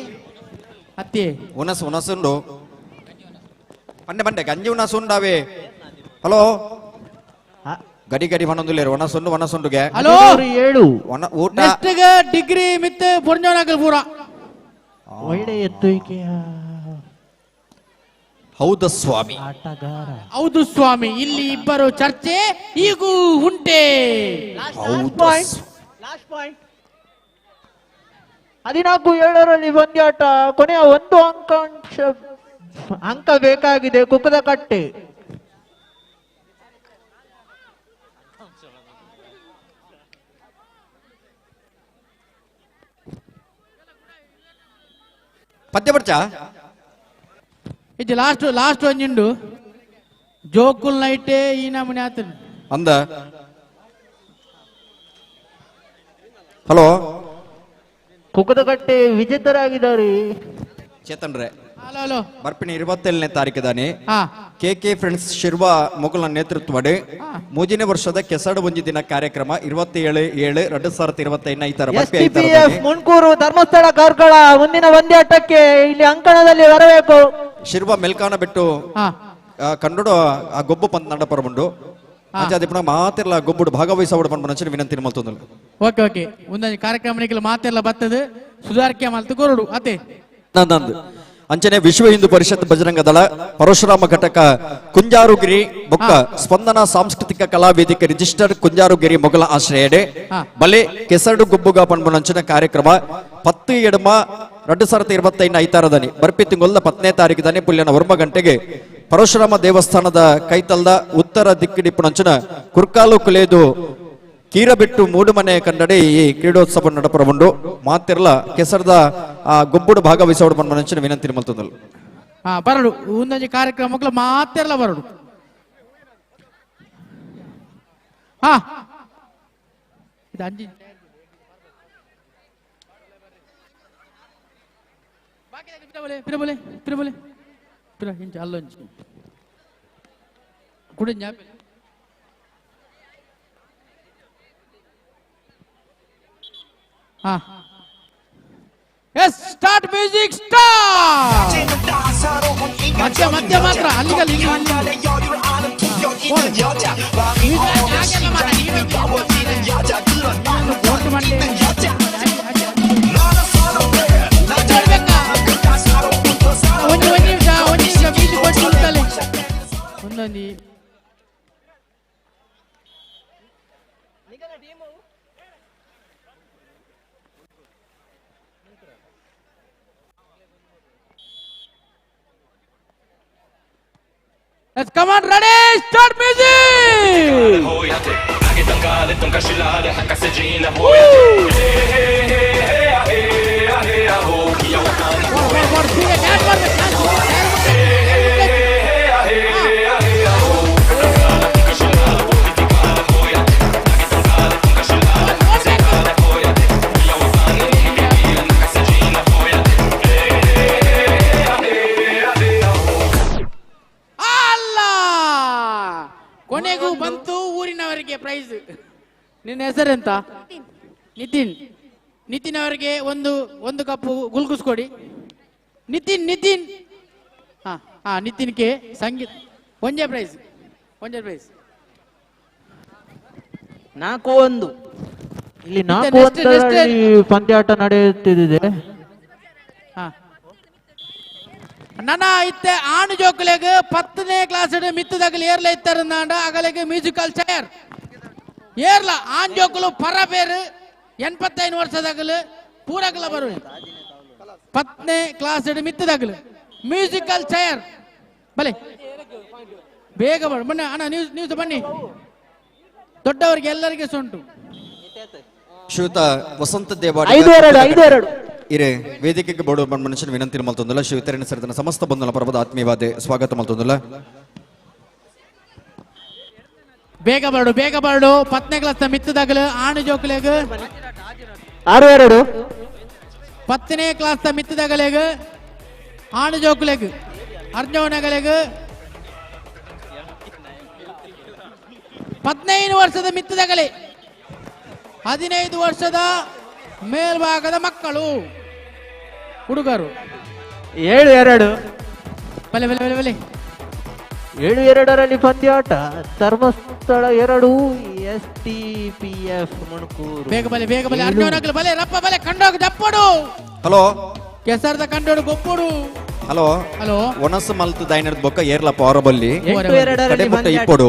ಅತ್ತಿ ಉನಸು ಉನಸುಂಡು ಪಂಡೆ ಪಂಡೆ ಗಂಜಿ ಉನಸುಂಡಾವೆ. ಹಲೋ, ಗಡಿ ಗಡಿ ಮನೊಂದುಲ್ಲೇರು ಒಣಸುಂಡು ಒಣಸುಂಡುಗೆ. ಹಲೋ, 7 ಊಟ ನೆಕ್ಸ್ಟ್ ಡಿಗ್ರಿ ಮಿತ್ ಪೊರ್ಜೋನಾಕಲ್ ಪೂರ ಒಳ್ಳೆ ಎತ್ತುವಿಕೆಯ. ಹೌದು ಸ್ವಾಮಿ, ಆಟಗಾರ. ಹೌದು ಸ್ವಾಮಿ, ಇಲ್ಲಿ ಇಬ್ಬರು ಚರ್ಚೆ ಈಗೂ ಉಂಟೆ. ಲಾಸ್ಟ್ ಪಾಯಿಂಟ್ 14-7ರಲ್ಲಿ ಪಂದ್ಯಾಟ. ಕೊನೆಯ ಒಂದು ಅಂಕ ಬೇಕಾಗಿದೆ ಕುಕ್ಕದ ಕಟ್ಟೆ. ಪದ್ಯ ಬರ್ಚಾ ಇದು ಲಾಸ್ಟ್ ಲಾಸ್ಟ್ ಒಂಜುಂಡು ಜೋಕುಲ್ ನೈಟೇ ಈ ನಮೂನೆ ಆತನ ಅಂದ. ಹಲೋ, ಕುಕ್ಕದಕಟ್ಟೆ ವಿಜೇತರಾಗಿದ್ದಾರೆ. ಚೇತನ್ ರೇ. ಹಲೋ ಹಲೋ, ಬರ್ಪಿನ 27ನೇ ತಾರೀಕು ದಾನೆ ಕೆ ಕೆ ಫ್ರೆಂಡ್ಸ್ ಶಿರ್ವಾ ಮೊಗಲ ನೇತೃತ್ವಡ್ ಮೂಜಿನೇ ವರ್ಷದ ಕೆಸಡು ಒಂಜಿ ದಿನ ಕಾರ್ಯಕ್ರಮ 27/7/2025 ಈ ತರ ಎಸ್ಟಿಪಿಎಫ್ ಮುಂಡ್ಕೂರು ಧರ್ಮಸ್ಥಳ ಕಾರ್ಕಳ ಮುಂದಿನ ಪಂದ್ಯಾಟಕ್ಕೆ ಇಲ್ಲಿ ಅಂಕಣದಲ್ಲಿ ಬರಬೇಕು. ಶಿರ್ವಾ ಮೆಲ್ಕಾನ ಬಿಟ್ಟು ಕಂಡು ಆ ಗೊಬ್ಬು ಪಂದ್ ನಡಪರ ಉಂಡು ಅಂಚಾದಿಪ್ಪಣ ಮಾತಿರ್ಲ ಗೊಬ್ಬುಡು ಭಾಗವಹಿಸೋಡು ಪನ್ಪನ ವಿನಂತಿ ಮಲ್ತೊಂದು. ಓಕೆ ಓಕೆ, ಒಂದೊಂದು ಕಾರ್ಯಕ್ರಮ ಮಾತೆಲ್ಲ ಬರ್ತದೆ ಸುಧಾರಿಕೆ ಮಲ್ತು ಕೊರಡು ಅತೆ. ನಂದು ಅಂಚನೆ ವಿಶ್ವ ಹಿಂದೂ ಪರಿಷತ್ ಬಜರಂಗ ದಳ ಪರಶುರಾಮ ಘಟಕ ಕುಂಜಾರುಗಿರಿ ಬೊಕ್ಕ ಸ್ಪಂದನ ಸಾಂಸ್ಕೃತಿಕ ಕಲಾ ವೇದಿಕೆ ರಿಜಿಸ್ಟರ್ಡ್ ಕುಂಜಾರುಗಿರಿ ಮೊಗಲ ಆಶ್ರಯಡೆ ಬಲೆ ಕೆಸರಡು ಗುಬ್ಬುಗ ಪನ್ಪುನಂಚಿನ ಕಾರ್ಯಕ್ರಮ 10 ಎಡಮ 2025 ಐತಾರದನಿ ಬರ್ಪಿ ತಿಂಗಳ 10ನೇ ತಾರೀಕು ದಾನಿ ಪುಲ್ಯನ 1 ಗಂಟೆಗೆ ಪರಶುರಾಮ ದೇವಸ್ಥಾನದ ಕೈತಲ್ದ ಉತ್ತರ ದಿಕ್ಕಿಡಿಪುನಂಚಿನ ಕುರ್ಕಾಲು ಕುಲೇದು ಕೀರಬಿಟ್ಟು ಮೂಡುಮನೆ ಕಂಡಡೆ ಈ ಕ್ರೀಡೋತ್ಸವ ನಡಪರ ಉಂಡು. ಮಾತಿರ್ಲ ಕೆಸರದ ಆ ಗೊಬ್ಬುಡು ಭಾಗವಹಿಸೋಡು ಮನಸ್ಸಿನ ವಿನಂತಿ ಮಲ್ತೊಂದಲು. ಬರಡು ಒಂದೊಂದು ಕಾರ್ಯಕ್ರಮಕ್ಕೂ ಮಾತಿರ್ಲ ಬರಡು. ಹಾ, ಇದು ಅಂಜಿ ಪಿರಬಲೆ ಪಿರಬಲೆ ಪಿರ ಇಂಚ ಅಲ್ಲೊಂಚಿ ಕುಡಿ ಜ್ಞಾಪಕ. S, start music start. ಮಧ್ಯ ಮಧ್ಯ ಮಾತ್ರ ಅಲ್ಲಿಗಲ್ಲಿ ಒಂದು ಒಂದು ನಿಮಿಷ ಒಂದು ನಿಮಿಷ ಮ್ಯೂಸಿಕ್ ಕೊಟ್ಟು ಒಂದೊಂದು Let's come on, ready, start music! ನಿನ್ನ ಹೆಸರೆಂತ? ನಿತಿನ್. ನಿತಿನ್ ಅವರಿಗೆ ಒಂದು ಒಂದು ಕಪ್ಪು ಗುಲ್ಗುಸ್ ಕೊಡಿ. ನಿತಿನ್ ನಿತಿನ್ ಹಾ ಹಾ ನಿತಿನ್ ಕೆ ಸಂಗೀತ ಒಂದೇ ಪ್ರೈಸ್, ಒಂದೇ ಪ್ರೈಸ್. 4-1. ಇಲ್ಲಿ 4-1 ಪಂದ್ಯಾಟ ನಡೆಯುತ್ತಿದೆ. ನನ್ನ ಇತ್ತೆ ಆಣು ಜೋಕುಲೆಗ್ 10ನೇ ಕ್ಲಾಸ್ ಮಿತ್ತದಾಗಲಿ ಏರ್ಲ ಇತ್ತಾರಂದಾಂಡ ಅಗಲೆಗ್ ಮ್ಯೂಸಿಕಲ್ ಚೇರ್ ಏರ್ಲ ಆಣ್ ಜೋಕುಲು ಪರ ಬೇರು 85 ವರ್ಷದಾಗಲು ಪೂರಗಲ ಬರುವೆ. 10ನೇ ಕ್ಲಾಸ್ ಮಿತ್ತದಾಗಲು ಮ್ಯೂಸಿಕಲ್ ಚೇರ್ ಬಲೆ ಬೇಗ ಬರು ಬನ್ನಿ ಅಣ್ಣ, ನ್ಯೂಸ್ ನ್ಯೂಸ್ ಬನ್ನಿ, ದೊಡ್ಡವರಿಗೆ ಎಲ್ಲರಿಗೆ ಸೊಂಟು. ಶ್ರೀಯುತ ವಸಂತ ದೇವಾಡಿ 5-2 5-2 ಇರೆ ವೇದಿಕೆಗೆ ಬೋಡು ಮನುಷ್ಯನ ವಿನಂತಿ ಮಲ್ತೊಂದುಲ್ಲ. ಶ್ರೀಯುತರಿನ ಸರಿದನ ಸಮಸ್ತ ಬಂಧುಲ ಪರ್ವದ ಆತ್ಮೀಯವಾದ ಸ್ವಾಗತ ಮಲ್ತೊಂದುಲ್ಲ. ಬೇಗ ಬರಡು ಬೇಗ ಬರಡು. 10ನೇ ಕ್ಲಾಸ್ ಮಿತ್ತದಾಗಲು ಆಣು ಜೋಕುಲೆಗ್ 6-2. 10ನೇ ಕ್ಲಾಸ್ ಮಿತ್ತದಾಗಲೆಗ್ ಆಣು ಜೋಕುಲೆಗ್ ಅರ್ಜವನಗಲೆಗ್ 15 ವರ್ಷದ ಮಿತ್ತದಾಗಲೆ 15 ವರ್ಷದ ಮೇಲ್ಭಾಗದ ಮಕ್ಕಳು ಹುಡುಗರು. 7-2. ಬಲೆ ಬಲೆ ಬಲೆ ಬಲೆ. 7-2ರಲ್ಲಿ ಪಂದ್ಯಾಟ. Dharmasthala 2, STPF Mundkur. ಬೇಗ ಬಲೆ ಬೇಗ ಬಲೆ. ಅರ್ಜುನಗಲು ಬಲೆ ರಪ್ಪ ಬಲೆ ಕಂಡೋಗ ದಪ್ಪಡು. ಹಲೋ ಕೆಸರದ ಕಂಡೋಡು ಗೊಪ್ಪಡು. ಹಲೋ ಹಲೋ ಒಣಸು ಮಲ್ತು ದೈನದ ಬೊಕ್ಕ ಏರ್ಲ ಪಾರಬಲ್ಲಿ ಕಡೆಮುಟ್ಟ ಇಪ್ಪಡು.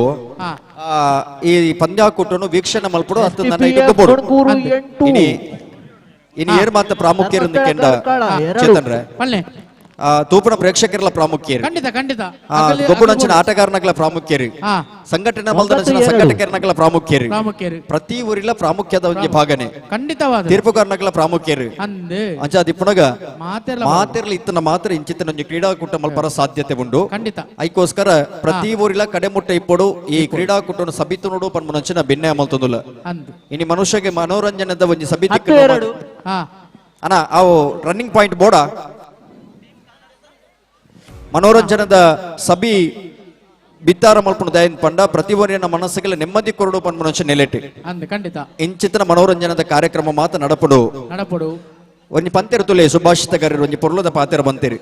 ಈ ಪಂದ್ಯಾಕೂಟನು ವೀಕ್ಷಣೆ ಮಲ್ಪಡು ಅತ್ತ ನನ್ನ ಇಟ್ಟು ಗೊಪ್ಪಡು. ಇನಿ ಇನಿ ಏರ್ ಮಾತ ಪ್ರಾಮುಖ್ಯ ಕೆಂಡ ಚೇತನ್ರೆ ತೂಪುನ ಪ್ರೇಕ್ಷಕರಲ್ಲ ಪ್ರಾಮುಖ್ಯ. ಖಂಡಿತ ಖಂಡಿತ. ಗೊಬ್ಬುಡಂಚಿನ ಆಟಗಾರನಗಳ ಪ್ರಾಮುಖ್ಯರು, ಸಂಘಟನೆ ಬಲ್ದನಂಚಿನ ಸಂಘಟಕರನಗಳ ಪ್ರಾಮುಖ್ಯರು, ಪ್ರತಿ ಊರಿಲ ಪ್ರಾಮುಖ್ಯದ ಒಂದು ಭಾಗನೆ ಖಂಡಿತವಾದ ತೀರ್ಪುಗಾರನಗಳ ಪ್ರಾಮುಖ್ಯರು. ಅಂಚ ದಿಪ್ಪುನಗ ಮಾತೆರ್ಲ ಇತ್ತನ ಮಾತ್ರ ಇಂಚಿತ್ತನ ಒಂಜಿ ಕ್ರೀಡಾಕೂಟ ಮಲ್ಪರ ಸಾಧ್ಯತೆ ಉಂಡು. ಖಂಡಿತ. ಐಕೋಸ್ಕರ ಪ್ರತಿ ಊರಿಲ ಕಡೆಮುಟ್ಟ ಇಪ್ಪಡು ಈ ಕ್ರೀಡಾಕೂಟನು ಸಬಿತು ನೋಡು ಪನ್ಮುನಂಚಿನ ಭಿನ್ನ ಮಲ್ತೊಂದುಲ್ಲ. ಇನಿ ಮನುಷ್ಯಗೆ ಮನೋರಂಜನೆದ ಒಂಜಿ ಸಬಿ ಅಣ್ಣ ಅವು ರನ್ನಿಂಗ್ ಪಾಯಿಂಟ್ ಬೋಡ ಮನೋರಂಜನದ ಸಬಿ ಬಿತ್ತಾರ ಮಲ್ಪುಣ ದಯನ್ ಪಂಡ ಪ್ರತಿವರಿಯನ ಮನಸ್ಸಿಗೆ ನೆಮ್ಮದಿ ಕೊರಡು ಪಂಡ ಮನುಷ್ಯ ನೆಲೆಟಿ ಖಂಡಿತ ಇಂಚಿತನ ಮನೋರಂಜನದ ಕಾರ್ಯಕ್ರಮ ಮಾತ ನಡಪಡು ನಡಪಡು. ಒಂಜಿ ಪಂತೆರು ತುಲೆ ಸುಭಾಷಿತಗಾರರು ಒಂಜಿ ಪೊರ್ಲದ ಪಾತೆರ ಬಂತೇರಿ.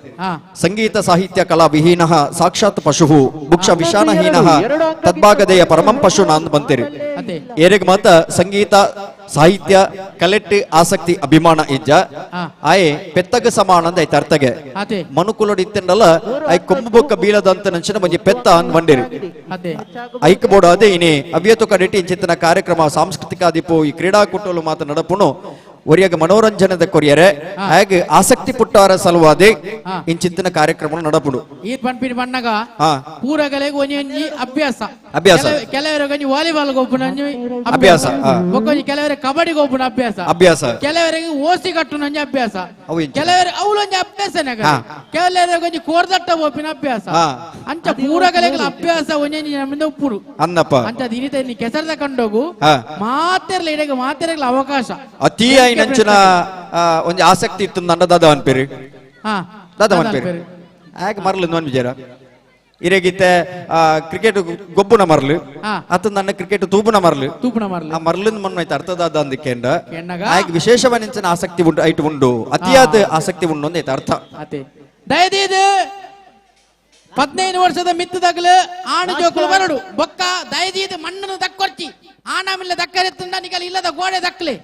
ಸಂಗೀತ ಸಾಹಿತ್ಯ ಕಲಾ ವಿಹೀನ ಸಾಕ್ಷಾತ್ ಪಶುಹು ಭುಕ್ಷ ವಿಷಾಣಹೀನ ತದ್ಭಾಗದೆಯ ಪರಮಂ ಪಶು ನಾನ್ ಬಂತೇರಿ. ಏರೆಗ್ ಮಾತ ಸಂಗೀತ ಸಾಹಿತ್ಯ ಕಲೆಟ್ ಆಸಕ್ತಿ ಅಭಿಮಾನ ಇಜ್ಜ ಆಯೆ ಪೆತ್ತಗ ಸಮಾನಂದ ಐತ ಅರ್ಥಗೆ ಮನುಕುಲೋಡ್ ಇತ್ತೆಂಡಲ I ಕೊಂಬು ಬೊಕ್ಕ ಬೀಳದಂತ ನಂಚಿನ ಒಂಜಿ ಪೆತ್ತ ಅಂದ್ ಬಂಡೇರಿ ಐಕ್ ಬೋಡ ಅದೇ ಇನಿ ಅವ್ಯತು ಕಡೆಟಿ ಇಂಚಿತನ ಕಾರ್ಯಕ್ರಮ ಸಾಂಸ್ಕೃತಿಕ ಆದಿಪು ಈ ಕ್ರೀಡಾಕೂಟಲು ಮಾತ ನಡಪುನು ಒರಿಯಾಗ ಮನೋರಂಜನೆದ ಕೊರಿಯರೆ ಹಾಗೆ ಆಸಕ್ತಿ ಪುಟ್ಟಾರ ಸಲುವಾದಿ ಇಂಚಿತ್ತಿನ ಕಾರ್ಯಕ್ರಮ ನಡಪುಡು. ಈ ಪನ್ಪಿನ ಬಣ್ಣಗ ಪೂರಗಲೆಗ್ ಒಂಜಿ ಅಭ್ಯಾಸ ಅಭ್ಯಾಸ ಕೆಲವರಿಗೆ ಒಂಜಿ ವಾಲಿಬಾಲ್ ಗೊಬ್ಬುನ ಅಭ್ಯಾಸ, ಒಂಜಿ ಕೆಲವರಿಗೆ ಕಬಡ್ಡಿ ಗೊಬ್ಬುನ ಅಭ್ಯಾಸ ಅಭ್ಯಾಸ, ಕೆಲವರಿಗೆ ಓಸಿ ಕಟ್ಟುನ ಒಂಜಿ ಅಭ್ಯಾಸ, ಕೆಲವರಿಗೆ ಅವಳೊಂಜಿ ಅಭ್ಯಾಸ, ಕೆಲವರಿಗೆ ಒಂಜಿ ಕೋರ್ದಟ್ಟ ಒಪ್ಪಿನ ಅಭ್ಯಾಸ. ಅಂಚ ಪೂರಗಲೆಗ್ ಅಭ್ಯಾಸ ಒಂಜಿ ನಮ್ಮಿಂದ ಉಪ್ಪುಡು ಅನ್ನಪ್ಪ. ಅಂಚ ದಿನಿತ ಕೆಸರದ ಕಂಡೋಗು ಮಾತೆರ್ಲ ಇಡಗ ಮಾತೆರ್ಲ ಅವಕಾಶ ಅತಿ ನಂಚಿನ ಒಂಜಿ ಆಸಕ್ತಿ ಇತ್ತು ನಂಡ ದಾದ ಅನ್ಪೇರಿ ದಾದ ಅನ್ಪೇರಿ ಆಗ ಮರಲು ನನ್ ವಿಜಯರ ಇರೇಗಿತ್ತೆ ಕ್ರಿಕೆಟ್ ಗೊಬ್ಬುನ ಮರಲು ಅತ್ತ ನನ್ನ ಕ್ರಿಕೆಟ್ ತೂಬುನ ಮರಲು ತೂಪುನ ಮರಲು ಆ ಮರಲಿನ ಮಣ್ಣು ಐತೆ ಅರ್ಥ ದಾದ ಅಂದಕ್ಕೆಂಡ ಆಗ ವಿಶೇಷವಾಗಿ ನಂಚಿನ ಆಸಕ್ತಿ ಉಂಟು ಐಟು ಉಂಡು ಅತಿಯಾದ ಆಸಕ್ತಿ ಉಂಡು ಅಂದೈತೆ ಅರ್ಥ. ದಯದೀದು 15 ವರ್ಷದ ಮಿತ್ತದಾಗಲು ಆಣು ಜೋಕುಲು ಬರಡು ಬೊಕ್ಕ ದಯದೀದು ಮಣ್ಣನ್ನು ದಕ್ಕೊರ್ಚಿ ಆಣಾಮಿಲ್ಲ ದಕ್ಕರೆತ್ತಂಡ ನಿಗಲ ಇಲ್ಲದ ಗೋಡೆ ದಕ್ಕಲೆ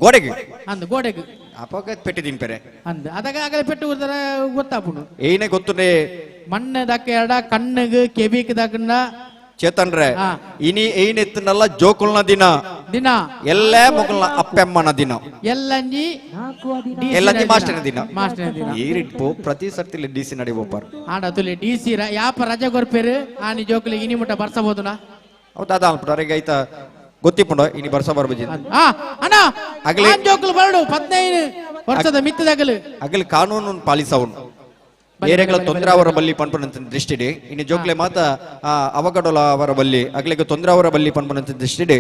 ಗೋಡೆಗೆ ಅಂದ್ ಗೋಡೆಗೆ ಅಪಗ ಪೆಟ್ಟಿ ತಿನ್ಪೆರೆ ಅಂದ್ ಅದಾಗ ಆಗಲೇ ಪೆಟ್ಟು ಕೊಡ್ತಾರ ಗೊತ್ತಾಪುಂಡು ಏನೇ ಗೊತ್ತುಂಡೆ ಮಣ್ಣು ದಕ್ಕ ಎರಡ ಕಣ್ಣಿಗೆ ಕೆಬಿಕ್ ದಕ್ಕಂಡ ಚೇತನ್ರೆ ಇನಿ ಏನ್ ಎತ್ತನಲ್ಲ ಜೋಕುಲ್ನ ದಿನ ದಿನ ಎಲ್ಲ ಮೊಗಲ್ನ ಅಪ್ಪೆಮ್ಮನ ದಿನ ಎಲ್ಲಂಜಿ ಎಲ್ಲಂಜಿ ಮಾಸ್ಟರ್ನ ದಿನ ಮಾಸ್ಟರ್ನ ದಿನ ಈ ರಿಟ್ಪು ಪ್ರತಿ ಸರ್ತಿ ಡಿ ಸಿ ನಡಿ ಬೋಪಾರ್ ಆಂಡ ತುಲಿ ಡಿ ಸಿ ಯಾಪ ರಜೆ ಕೊರ್ಪೇರು ಆನಿ ಜೋಕುಲಿಗೆ ಇನಿ ಮುಟ್ಟ ಬರ್ಸಬಹುದುನಾ ಹೌದಾ ಅದ ಅನ್ಬಿಟ್ಟು ಐತ ಗೊತ್ತಿಪುಂಡ ಇನಿ ಬರ್ಸ ಬರ್ಬಜಿ ಅಣ್ಣ ಅಗಲಿ ಜೋಕುಲು ಬರಡು 15 ವರ್ಷದ ಮಿತ್ತದಾಗಲು ಅಗಲಿ ಕಾನೂನು ಪಾಲಿಸವನು ಏರೆಗಳ ತೊಂದರೆ ಅವರ ಬಲ್ಲಿ ಪನ್ಪನಂತ ದೃಷ್ಟಿಡಿ ಇನ್ನು ಜೋಕ್ಲೆ ಮಾತ ಅವಗಡೋಲ ಅವರ ಬಲ್ಲಿ ಅಗಲಿಗೆ ತೊಂದರೆ ಅವರ ಬಲ್ಲಿ ಪನ್ಪನಂತ ದೃಷ್ಟಿಡಿ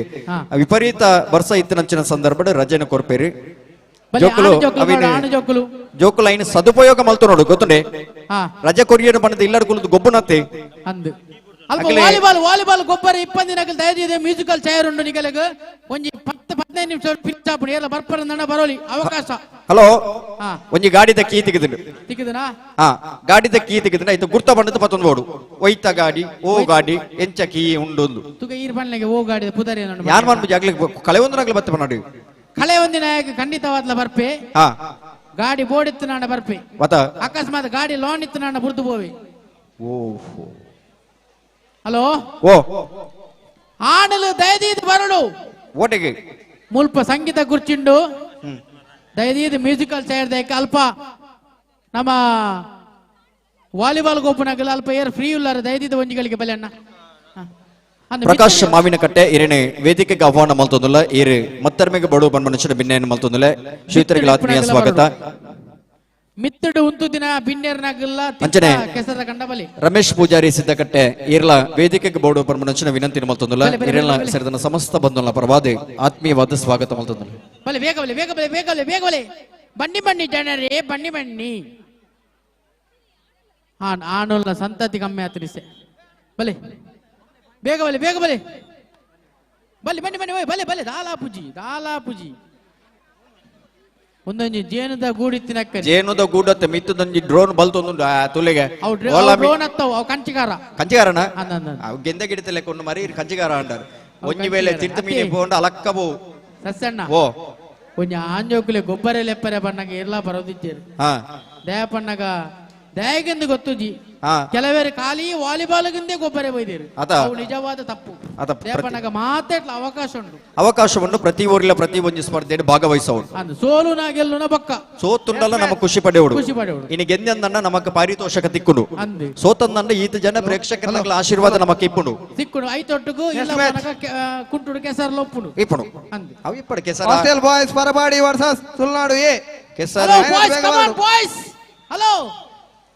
ವಿಪರೀತ ಬರ್ಸ ಇತ್ತಿನಂಚಿನ ಸಂದರ್ಭ ರಜೆನ ಕೊರ್ಪೇರಿ ಜೋಕುಲು ಜೋಕುಲು ಜೋಕುಲು ಐನ್ ಸದುಪಯೋಗ ಮಲ್ತು ನೋಡು ಗೊತ್ತುಂಡೆ ರಜೆ ಕೊರಿಯನು ಬಣ್ಣದ ಇಲ್ಲಡ್ ಕುಲದು ಗೊಬ್ಬುನತ್ತೆ ಅಂದು ಅಲ್ಪ ವಾಲಿಬಾಲ್ ವಾಲಿಬಾಲ್ ಗೊಬ್ಬರ 20 ದಿನಕ್ಕೆ ದಯದಿದೆ ಮ್ಯೂಸಿಕಲ್ ಚೇರ್ ಉಂಡು ನಿಗಲೆಗ್ ಒಂಜಿ 10 15 ನಿಮಿಷ ಪಿಚ್ ಆಪುಂಡು ಏರ್ಲ ಬರ್ಪರ ಬರೋಲಿ ಅವಕಾಶ. ಹಲೋ ಒಂಜಿ ಗಾಡಿದ ಕೀ ತೆಗೆದುಂಡು ತಿಕ್ಕಿದನಾ? ಹಾ ಗಾಡಿದ ಕೀ ತೆಗೆದುಂಡು ಐತ ಗುರ್ತ ಬಂಡದ ಪತ್ತೊಂದು ಬೋಡು ಒಯ್ತ ಗಾಡಿ ಓ ಗಾಡಿ ಎಂಚ ಕೀ ಉಂಡು ತುಗ ಈರ್ ಬಣ್ಣಗೆ ಓ ಗಾಡಿದ ಪುದರಿ ಯಾನ್ ಮನ್ಪು ಜಾಗ್ಲಿಗ್ ಕಳೆ ಒಂದು ನಗಲು ಬತ್ತೆ ಪನ್ನಾಡು ಕಳೆ ಒಂದಿನ ಖಂಡಿತವಾದ್ಲ ಬರ್ಪೆ. ಹಾ ಗಾಡಿ ಬೋರ್ಡ್ ಇತ್ತು ನಾಡ ಬರ್ಪೆ ವತ ಅಕಸ್ಮಾತ್ ಗಾಡಿ ಲೋನ್ ಇತ್ತು ನಾಡ ಬುರ್ದು ಬೋವಿ. ಓಹೋ ಹಲೋ ಓ ಆಣಲು ದಯದೀದ್ ಬರಡು ಓಟೆಗೆ ಮುಲ್ಪ ಸಂಗೀತ ಗುರ್ಚಿಂಡು ದಯದೀದ್ ಮ್ಯೂಸಿಕಲ್ ಚೇರ್ ದಯಕ ಅಲ್ಪ ನಮ್ಮ ವಾಲಿಬಾಲ್ ಗೊಬ್ಬನಗಲ ಅಲ್ಪ ಏರ್ ಫ್ರೀ ಉಲ್ಲಾರ ದಯದೀದ್ ಒಂಜಿಗಳಿಗೆ ಬಲೆ ಅಣ್ಣ. ಪ್ರಕಾಶ್ ಮಾವಿನಕಟ್ಟೆ ಇರೇನೆ ವೇದಿಕೆಗೆ ಆಹ್ವಾನ ಮಲ್ತೊಂದುಲ್ಲ ಏರು ಮತ್ತರ್ಮೆಗೆ ಬಡು ಬನ್ಮನುಷ್ಯನ ಬಿನ್ನೆಯನ್ನು ಮಲ್ತೊಂದುಲ್ಲ ಶ್ರೀತರಿಗೆ ಆತ್ಮೀಯ ಸ್ವಾಗತ. ಮಿತ್ತಡು ಉಂತು ದಿನ ಬಿನ್ನೆರ್ನಾಗಲ್ಲ ಅಂಚನೆ ಕೆಸರ ಕಂಡ ಬಲಿ ರಮೇಶ್ ಪೂಜಾರಿ ಸಿದ್ದಕಟ್ಟೆ ಈರ್ಲ ವೇದಿಕೆಗೆ ಬೋಡು ಪರ್ಮನುಷ್ಯನ ವಿನಂತಿ ಮಲ್ತೊಂದುಲ್ಲ ಇರೆಲ್ಲ ಸೇರಿದ ಸಮಸ್ತ ಬಂಧುಗಳ ಪರವಾದ ಆತ್ಮೀಯವಾದ ಸ್ವಾಗತ ಮಲ್ತೊಂದುಲ್ಲ. ಬಲೆ ಬೇಗ ಬಲೆ ಬೇಗ ಬಲೆ ಬೇಗ ಬಲೆ ಬೇಗ ಬಲೆ ಬನ್ನಿ ಬನ್ನಿ ಜನರೇ ಬನ್ನಿ ಬನ್ನಿ. ಆನುಲ್ಲ ಸಂತತಿ ಕಮ್ಮಿ ಆತನಿಸೆ ಬಲೆ ಬೇಗ ಬಲೆ ಬೇಗ ಬಲೆ ಬಲೆ ಬನ್ನಿ ಬನ್ನಿ ಬಲೆ ಬಲೆ ದಾಲಾ ಪೂಜಿ ದಾಲಾ ಪೂಜಿ ಒಂದೊಂಜಿ ಜೇನುದ ಗೂಡಿತ್ತಿನಕ್ಕ ಜೇನುದ ಗೂಡತ್ತೆ ಮಿತ್ತದೊಂಜಿ ಡ್ರೋನ್ ಬಲ್ತೊಂದುಂಡು ಆ ತುಲೆಗೆ ಡ್ರೋನ್ ಅತ್ತವು ಅವು ಕಂಚಿಗಾರ ಕಂಚಿಗಾರನ ಅವು ಗೆಂದ ಗಿಡತಲೆ ಕೊಂಡು ಮರಿ ಕಂಚಿಗಾರ ಅಂಟಾರು ಒಂಜಿ ವೇಳೆ ತಿರ್ತ ಮೀನಿ ಪೋಂಡ ಅಲಕ್ಕ ಬೋ ಸಸ್ಯಣ್ಣ ಓ ಒಂಜಿ ಆಂಜೋಕುಲೆ ಗೊಬ್ಬರ ಲೆಪ್ಪರೆ ಬಣ್ಣಗ ಎಲ್ಲ ಬರೋದಿದ್ದೇರು ದಯಪಣ್ಣಗ ದಯಗೆಂದು ಗೊತ್ತುಜಿ ಕೆಲವೇರು ಖಾಲಿ ವಾಲಿಬಾಲ್ ಗಿಂದೆ ಗೊಬ್ಬರ ಬೈದೇರು ಅವು ನಿಜವಾದ ತಪ್ಪು. ದಯಪಣ್ಣಗ ಮಾತಾಡ್ಲ ಅವಕಾಶ ಉಂಟು ಅವಕಾಶವನ್ನು ಪ್ರತಿ ಊರಿನ ಪ್ರತಿ ಒಂದು ಸ್ಪರ್ಧೆಯಲ್ಲಿ ಭಾಗವಹಿಸೋರು ಸೋಲು ನಾ ಗೆಲ್ಲುನ ಬಕ್ಕ ಸೋತುಂಡಲ್ಲ ನಮ್ಮ ಖುಷಿ ಪಡೆಯೋಡು ಖುಷಿ ಪಡೆಯೋಡು ಇನ್ನು ಗೆದ್ದಂದ ನಮಕ್ ಪಾರಿತೋಷಕ ತಿಕ್ಕುಡು ಸೋತಂದಂಡ ಈತ ಜನ ಪ್ರೇಕ್ಷಕರ ಆಶೀರ್ವಾದ ನಮಕ್ ಇಪ್ಪುಂಡು ಸಿಕ್ಕುಡು ಐತೊಟ್ಟುಗು ಇಲ್ಲ ಕುಂಟುಡು ಕೆಸರು ಲೊಪ್ಪುಡು ಇಪ್ಪುಡು ಅವು ಇಪ್ಪಡು ಕೆಸರು hostel boys Parabadi versus Tulunadu A ಕೆಸರು boys come on boys hello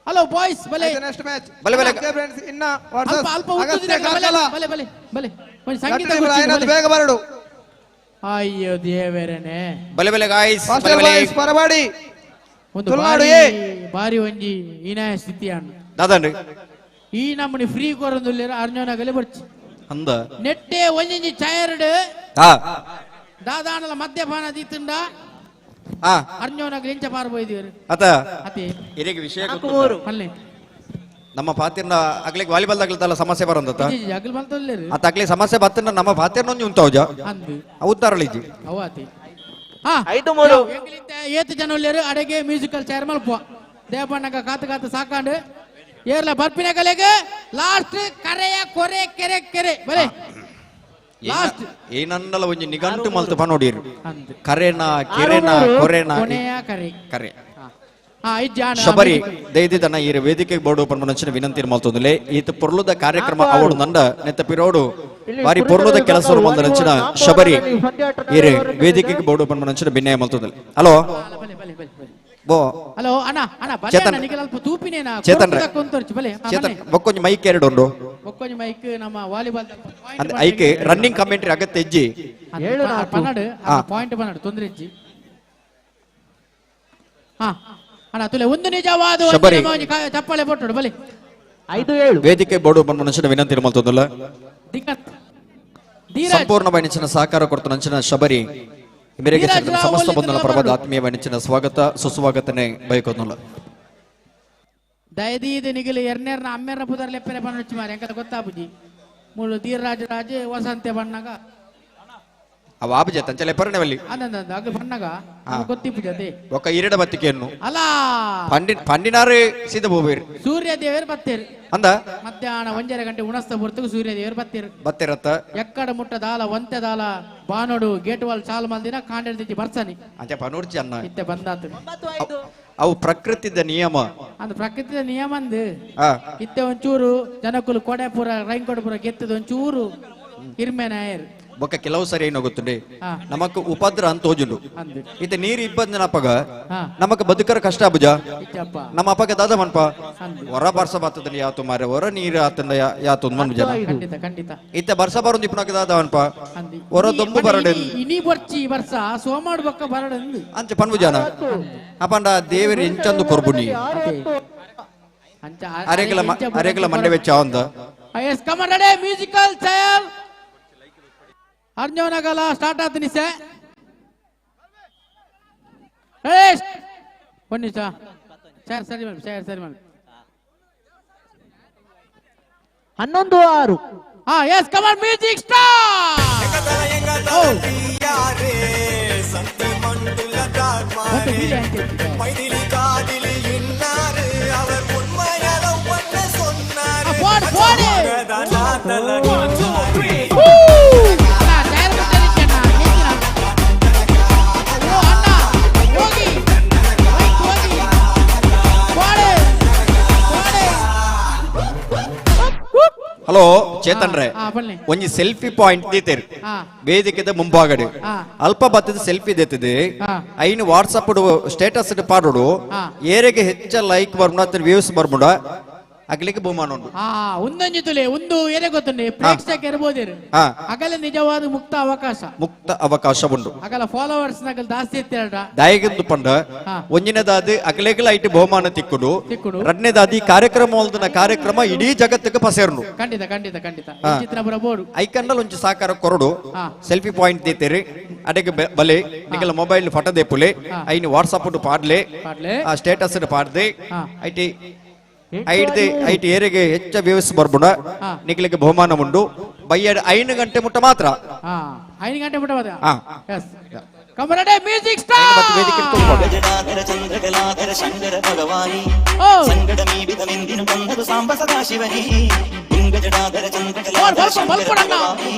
hello boys ಬಲೆ ನೆಕ್ಸ್ಟ್ ಮ್ಯಾಚ್ ಬಲೆ ಬಲೆ ಫ್ರೆಂಡ್ಸ್ ಇನ್ನ ವರ್ಸಸ್ ಅಲ್ಪ ಅಲ್ಪ ಬಲೆ ಬಲೆ ಬಲೆ ಒಂದು ಸಂಗೀತ ಗುರ್ಚಿ ಬೇಗ ಬರಡು. ಅಯ್ಯೋ ದೇವರನೇ ಬಲೆ ಬಲೆ ಗಾಯ್ಸ್ ಬಲೆ ಬಲೆ ಪರಬಾಡಿ ಒಂದು ತುಳುನಾಡು ಎ ಬಾರಿ ಒಂಜಿ ಹೀನಾಯ ಸ್ಥಿತಿ ಅಣ್ಣ ದಾದಾಂಡ್ರಿ ಈ ನಮ್ಮನಿ ಫ್ರೀ ಕೊರೊಂದುಲ್ಲೆರ್ ಅರ್ಜುನಗಲೆ ಬರ್ಚಿ ಅಂದ ನೆಟ್ಟೆ ಒಂಜಿ ಚೈರ್ಡ್ ಹಾ ದಾದಾನಲ ಮದ್ಯಪಾನ ದೀತುಂಡ ಅರ್ಜುನಗಲೆ ಇಂಚ ಪಾರ್ ಪೋಯ್ದಿರು ಅತ ಅತಿ ಇರೆಗೆ ವಿಷಯ ಗೊತ್ತುಂಡು ನಮ್ಮ ಪಾತಿರ್ನ ಅಗ್ಲಿಗೆ ವಾಲಿಬಾಲ್ ತಗಲತಲ್ಲ ಸಮಸ್ಯೆ ಬರಂದತ್ತ ಅಗಲ್ ಬಂತಲ್ಲೇರು ಅತ ಅಗ್ಲಿ ಸಮಸ್ಯೆ ಬತ್ತನ ನಮ್ಮ ಪಾತಿರ್ನ ಒಂಜಿ ಉಂತಾವ್ಜ ಅಂದು ಉತ್ತಾರಳಿಜಿ ಅವ ಅತಿ ಹಾ 5-3 ಏತ್ ಜನ ಉಲ್ಲೇರು ಅಡಗೆ ಮ್ಯೂಸಿಕಲ್ ಚೇರ್ ಮಲ್ಪ ದೇವಣ್ಣಗ ಕಾತ ಕಾತ ಸಾಕಾಂಡು ಏರ್ಲ ಬರ್ಪಿನ ಕಲೆಗೆ ಲಾಸ್ಟ್ ಕರೆಯ ಕೊರೆ ಕೆರೆ ಕೆರೆ ಬಲೆ ಲಾಸ್ಟ್ ಏನನ್ನಲ ಒಂಜಿ ನಿಗಂಟು ಮಲ್ತು ಪನೋಡಿರು ಕರೆನ ಕೆರೆನ ಕೊರೆನ ಕೊನೆಯ ಕರೆ ಕರೆ ಶಬರಿ ದಯದಿದನ ಈ ವೇದಿಕೆ ಬೋರ್ಡ್ ಓಪನ್ ಮನಸ್ಸಿನ ವಿನಂತಿ ಮಲ್ತೊಂದುಲೆ ಈತ ಪೊರ್ಲುದ ಕಾರ್ಯಕ್ರಮ ಅವಡು ನಂಡ ನೆತ್ತ ಪಿರೋಡು ಬಾರಿ ಪೊರ್ಲುದ ಕೆಲಸ ಮಲ್ದ ಶಬರಿ ಈ ವೇದಿಕೆಗೆ ಬೋರ್ಡ್ ಓಪನ್ ಮನಸ್ಸಿನ ಭಿನ್ನಯ ಮಲ್ತೊಂದುಲೆ. ಹಲೋ ಬೋ ಹಲೋ ಅಣ್ಣ ಅಣ್ಣ ಬಲೆ ಚೇತನ್ ಅಣ್ಣ ನಿಗಲ್ಪ ತೂಪಿನೇನಾ ಚೇತನ್ ಕೊಂತೊರ್ಚಿ ಬಲೆ ಚೇತನ್ ಬೊಕ್ಕೊಂಜಿ ಮೈಕ್ ಎರಡು ಉಂಡು ಬೊಕ್ಕೊಂಜಿ ಮೈಕ್ ನಮ್ಮ ವಾಲಿಬಾಲ್ ಅಂದ್ರೆ ಐಕ್ ರನ್ನಿಂಗ್ ಕಮೆಂಟ್ರಿ ಅಗತ್ಯ ಇಜ್ಜಿ ಪನ್ನಡು ಪಾಯಿಂಟ್ ಪನ್ನಡು ತೊಂದರೆ ಇಜ್ಜಿ. ಹಾ ಅಣ್ಣ ತುಲೆ ಒಂದು ನಿಜವಾದ ಶಬರಿ. ಚಪ್ಪಾಳೆ ಪೊಟ್ಟಡು ಬಲೆ 5-7 ವೇದಿಕೆ ಬೋರ್ಡ್ ಓಪನ್ ಮನಸ್ಸಿನ ವಿನಂತಿ ಮಲ್ತೊಂದುಲ್ಲ ದಿಕ್ಕತ್ ಧೀರಜ್ ಸಂಪೂರ್ಣ ಬಣಿಚಿನ ಸಹಕಾರ ಕೊಡ್ತು ನಂಚಿನ ಶಬರಿ ಮೇರೆಗೆ ಧೀರಜ್ ಸೇರಿದ ರಾವ್ ಸಮಸ್ತ ಒಲಿತನ ಬಂಧುಗಳ ಪರವಾದ ಬರಡು. ಆತ್ಮೀಯ ಬಣಿಚಿನ ಸ್ವಾಗತ ಸುಸ್ವಾಗತನೆ ಬಯಕೊತ್ತುಲ್ಲ. ದಯದೀದ ನಿಗಲಿ ಎರ್ನೇರ್ನ ಅಮ್ಮೇರ್ನ ಪುದರ್ ಲೆಪ್ಪೆರೆ ಪನ್ನೊಚ್ಚಿ ಮಾರಿ ಎಂಕದ ಗೊತ್ತಾಪುಜಿ ಮೂಳು ಧೀರರಾಜ ರಾಜ ವಸಂತೆ ಬಣ್ಣಗ ಅವ ಆಬುಜ ತಂಚಲೆ ಪರಣವಲ್ಲಿ ಅಂದಂದ ಅಗ ಬಣ್ಣಗ ಗೊತ್ತಿಪ್ಪುಜಿ ಅದೇ ಒಕ್ಕ ಇರಡ ಬತ್ತಿಕೆಯನ್ನು ಅಲ್ಲ ಪಂಡಿನಾರು ಸೀದ ಬೋಬೇರು ಸೂರ್ಯ ದೇವರು ಬತ್ತೇರು ಅಂದ ಮಧ್ಯಾಹ್ನ 1.5 ಗಂಟೆ ಉಣಸ್ತ ಬರ್ತಗ ಸೂರ್ಯ ದೇವರು ಬತ್ತೇರು ಬತ್ತಿರತ್ತ ಎಕ್ಕಡ ಮುಟ್ಟ ದಾಲ ಒಂತೆ ದಾಲ ಬಾನೋಡು ಗೇಟ್ ವಾಲ್ ಚಾಲು ಮಲ್ದಿನ ಕಾಂಡೆಡ್ದಿಜ್ಜಿ ಬರ್ಸನಿ ಅಂಚೆ ಪನೂರ್ಚಿ ಅನ್ನ ಇತ್ತೆ ಬಂದಾತು ಅವು ಪ್ರಕೃತಿದ ನಿಯಮ ಅಂದ್ ಪ್ರಕೃತಿದ ನಿಯಮ ಅಂದ್ ಆ ಇತ್ತೆ ಒಂಚೂರು ಜನಕುಲು ಕೊಡೆ ಪೂರ ರೈನ್ ಕೋಟ್ ಪೂರ ಗೆತ್ತದ ಒಂಚೂರು ಇರ್ಮೇನ ಆಯರ್ ಬೊಕ್ಕ ಕೆಲವು ಸರಿ ಏನು ಗೊತ್ತುಂಡೆ ಆ. ನಮಕ್ ಉಪದ್ರ ಅಂತ ತೋಜುಂಡು ಅಂದ್ ಇತ್ತೆ ನೀರು ಇಬ್ಬಂದಿನ ಅಪ್ಪಗ ಹಾ. ನಮಕ್ ಬದುಕರ ಕಷ್ಟ ಅಬುಜ ಇಚ್ಚಪ್ಪ ನಮ್ಮ ಅಪ್ಪಗ ದಾದ ಮನ್ಪ ಅಂದ್ ಹೊರ ಬರ್ಸ ಬರ್ತದ ಯಾತು ಮಾರೆ ಹೊರ ನೀರು ಆತಂದ ಯಾತು ಮನ್ಪು ಜನ ಖಂಡಿತ ಖಂಡಿತ ಇತ್ತೆ ಬರ್ಸ ಬರೋದು ಇಪ್ಪನಕ ದಾದ ಮನ್ಪ ಅಂದಿ ಹೊರ ದೊಂಬು ಬರಡೆ ಇನಿ ಬರ್ಚಿ ಬರ್ಸ ಸೋಮಾಡ್ ಬೊಕ್ಕ ಬರಡಂದು ಅಂಚೆ ಪನ್ಪು ಜನ ಅಪಂಡ ದೇವರು ಎಂಚಂದು ಕೊರ್ಬುನಿ ಅದೇ. ಅಂಚ ಅರೆಗಲ ಅರೆಗಲ ಮಂಡೆ ವೆಚ್ಚ ಅಂದ Yes, come on, ready, musical chair. ಅರ್ಜುನಗಲ start ಆತು ನಿಸೆ. ಒಂದು ನಿಮಿಷ, ಸರ್ ಸರಿ ಮೇಡಮ್, ಸರ್ ಸರಿ ಮೇಡಮ್. 11-6. ಹಾ, S, come on music start. Hello Chetan ರೇ, ಬನ್ನಿ. ಒಂಜಿ ಸೆಲ್ಫಿ ಪಾಯಿಂಟ್ ದೀತೇರು ವೇದಿಕೆದ ಮುಂಭಾಗಡೆ. ಅಲ್ಪ ಬತ್ತದ ಸೆಲ್ಫಿ ದೇತದೆ. ಐನು ವಾಟ್ಸಪ್ ಸ್ಟೇಟಸ್ ಪಾಡೋಡು. ಏರೆಗೆ ಹೆಚ್ಚ ಲೈಕ್ ಬರ್ಮುಡ ಅತ್ತ ವ್ಯೂಸ್ ಬರ್ಮುಡ ಅಗ್ಲಿಕ್ಕೆ ಬಹುಮಾನ ಉಂಟು. ಒಂದೊಂಜಿ ತುಲೆ ಒಂದು ಏನೇ ಗೊತ್ತುಂಡೆ ಪ್ರೇಕ್ಷಕ ಇರ್ಬೋದೇರು. ಅಗಲ ನಿಜವಾದ ಮುಕ್ತ ಅವಕಾಶ, ಮುಕ್ತ ಅವಕಾಶ ಉಂಟು. ಅಗಲ ಫಾಲೋವರ್ಸ್ ನಗಲ್ ಜಾಸ್ತಿ ಇತ್ತೇಳ್ರ. ದಾಯಗಂದು ಪಂಡ ಒಂಜಿನದಾದ ಅಗಲೆಗಳ ಐಟ್ ಬಹುಮಾನ ತಿಕ್ಕುಡು, ಎರಡನೇದಾದಿ ಕಾರ್ಯಕ್ರಮ ಒಲ್ದನ ಕಾರ್ಯಕ್ರಮ ಇಡೀ ಜಗತ್ತಿಗೆ ಪಸೇರ್ನು. ಖಂಡಿತ ಖಂಡಿತ ಖಂಡಿತ. ಚಿತ್ರಪುರ ಬೋರ್ಡು ಐಕಂಡಲ್ ಒಂಜಿ ಸಾಕಾರ ಕೊರಡು. ಸೆಲ್ಫಿ ಪಾಯಿಂಟ್ ದೇತೇರಿ ಅಡೆಗೆ ಬಲೆ ನಿಗಲ ಮೊಬೈಲ್ ಫೋಟೋ ದೇಪುಲೆ, ಐನು ವಾಟ್ಸಪ್ ಪಾಡ್ಲೆ, ಆ ಸ್ಟೇಟಸ್ ಪಾಡ್ದೆ IT ಐಡ್ದೆ ಐಟ್ ಏರೆಗೆ ಹೆಚ್ಚ ವ್ಯೂಸ್ ಬರ್ಬುಡ ನಿಗಲಿಗೆ ಬಹುಮಾನ ಉಂಡು. ಬಯ್ಯಡ್ 5 ಗಂಟೆ ಮುಟ್ಟ ಮಾತ್ರ. 5 ಗಂಟೆ ಮುಟ್ಟ ಮಾತ್ರ. ಎಸ್, ಕಮರಡೆ ಮ್ಯೂಸಿಕ್ ಸ್ಟಾರ್. ವೇದಿಕೆ ತುಂಬೋದು. ಚಂದ್ರಕಲಾಧರ ಶಂಕರ ಭಗವಾನಿ ಸಂಗಡಮೀಡಿದಮೆಂದಿನು ಬಂದದು ಸಾಂಬ ಸದಾಶಿವನೇ. ಲಿಂಗಜಡಾಧರ ಚಂದ್ರಕಲಾಧರ ಶಂಕರ ಭಗವಾನಿ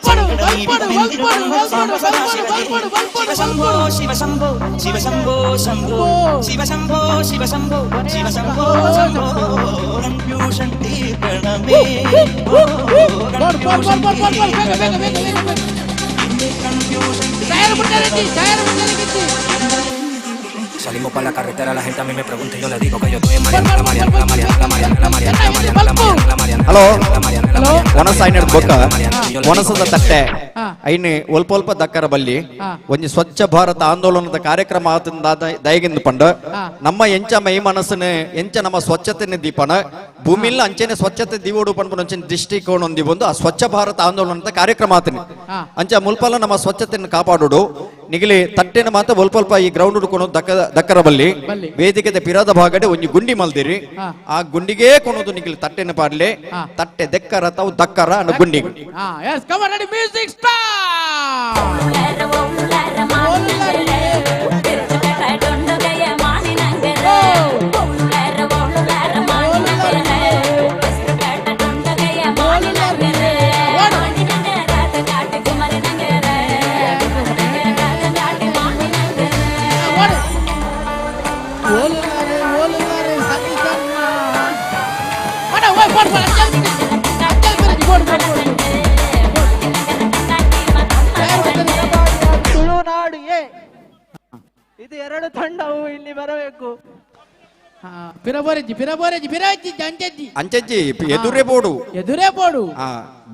ಸಂಗಡಮೀಡಿದಮೆಂದಿನು ಬಂದದು ಸಾಂಬ ಸದಾಶಿವನೇ. ಶಿವ ಶಂಭೋ ಶಿವ ಶಂಭೋ ಶಿವ ಶಂಭೋ ಶಂಭೋ ಶಿವ ಶಂಭೋ ಶಿವ ಶಂಭೋ ಶಿವ ಶಂಭೋ ಶಂಭೋ ಕನ್ಫ್ಯೂಷನ್ ತೀರ್ಪಣಮೇ. Salimos pa' la carretera, la gente a mí me pregunta y yo le digo que yo estoy en Mariana, Mariana, Mariana, Mariana, Mariana, Mariana, Mariana. Hello, ಒಣಸ ಬೊಕ್ಕ ಒಣಸದ ತಟ್ಟೆ ಐನು ಒಲ್ಪ ಒಲ್ಪ ದಕ್ಕರ ಬಲ್ಲಿ ಒಂಜಿ ಸ್ವಚ್ಛ ಭಾರತ ಆಂದೋಲನದ ಕಾರ್ಯಕ್ರಮ ಆತಂದ ದಯಗಿಂದ ಪಂಡ ನಮ್ಮ ಎಂಚ ಮೈ ಮನಸ್ಸನ್ನು ಎಂಚ ನಮ್ಮ ಸ್ವಚ್ಛತೆನ ದೀಪನ ಭೂಮಿಲ್ಲ ಅಂಚೆನೆ ಸ್ವಚ್ಛತೆ ದೀವೋಡು ಪನ್ಪುನ ಅಂಚನೆ ದೃಷ್ಟಿಕೋನ ಒಂದಿ ಬಂದು ಆ ಸ್ವಚ್ಛ ಭಾರತ ಆಂದೋಲನದ ಕಾರ್ಯಕ್ರಮ ಆತನಿ. ಅಂಚ ಮುಲ್ಪಲ ನಮ್ಮ ಸ್ವಚ್ಛತೆಯನ್ನು ಕಾಪಾಡೋಡು. ನಿಗಲಿ ತಟ್ಟೆನ ಮಾತ್ರ ಒಲ್ಪ ಒಲ್ಪ ಈ ಗ್ರೌಂಡ್ ಹುಡ್ಕೊಂಡು ದಕ್ಕರ ಬಲ್ಲಿ ವೇದಿಕೆದ ಪಿರಾದ ಭಾಗಡೆ ಒಂಜಿ ಗುಂಡಿ ಮಲ್ದಿರಿ. ಆ ಗುಂಡಿಗೆ ಕೊನೋದು ನಿಗಲಿ ತಟ್ಟೆನ ಪಾಡ್ಲೆ. ತಟ್ಟೆ ದೆಕ್ಕರ ತಾವು ದಕ್ಕರ ಅನ್ನ ಗುಂಡಿ. Yes, come on, ready, music start. Tulunadu A ಇದು ಎರಡು ತಂಡವು ಇಲ್ಲಿ ಬರಬೇಕು. ಪಿರಬೋರೆಜ್ಜಿ ಪಿರಬೋರೆಜ್ಜಿ ಪಿರಜ್ಜಿ ಅಂಚಜ್ಜಿ ಅಂಚಜ್ಜಿ ಎದುರೇ ಬೋಡು ಎದುರೇ ಬೋಡು.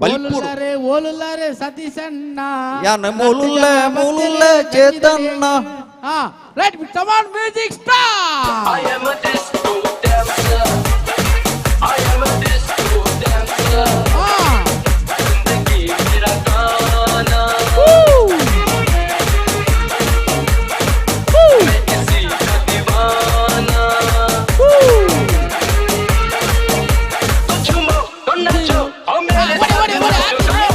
ಬಲ್ಪುಡು ಓಲುಲ್ಲಾರೆ ಸತೀಶಣ್ಣ ಯಾನ ಮೂಲುಲ್ಲ ಮೂಲುಲ್ಲ ಚೇತನ್ನ. Right, come on, music start. I am a disco dancer. I am a disco dancer. जिंदगी मेरा गाना. मैं किसी का दीवाना. तो झूमो तो नाचो और मेरे साथ नाचो.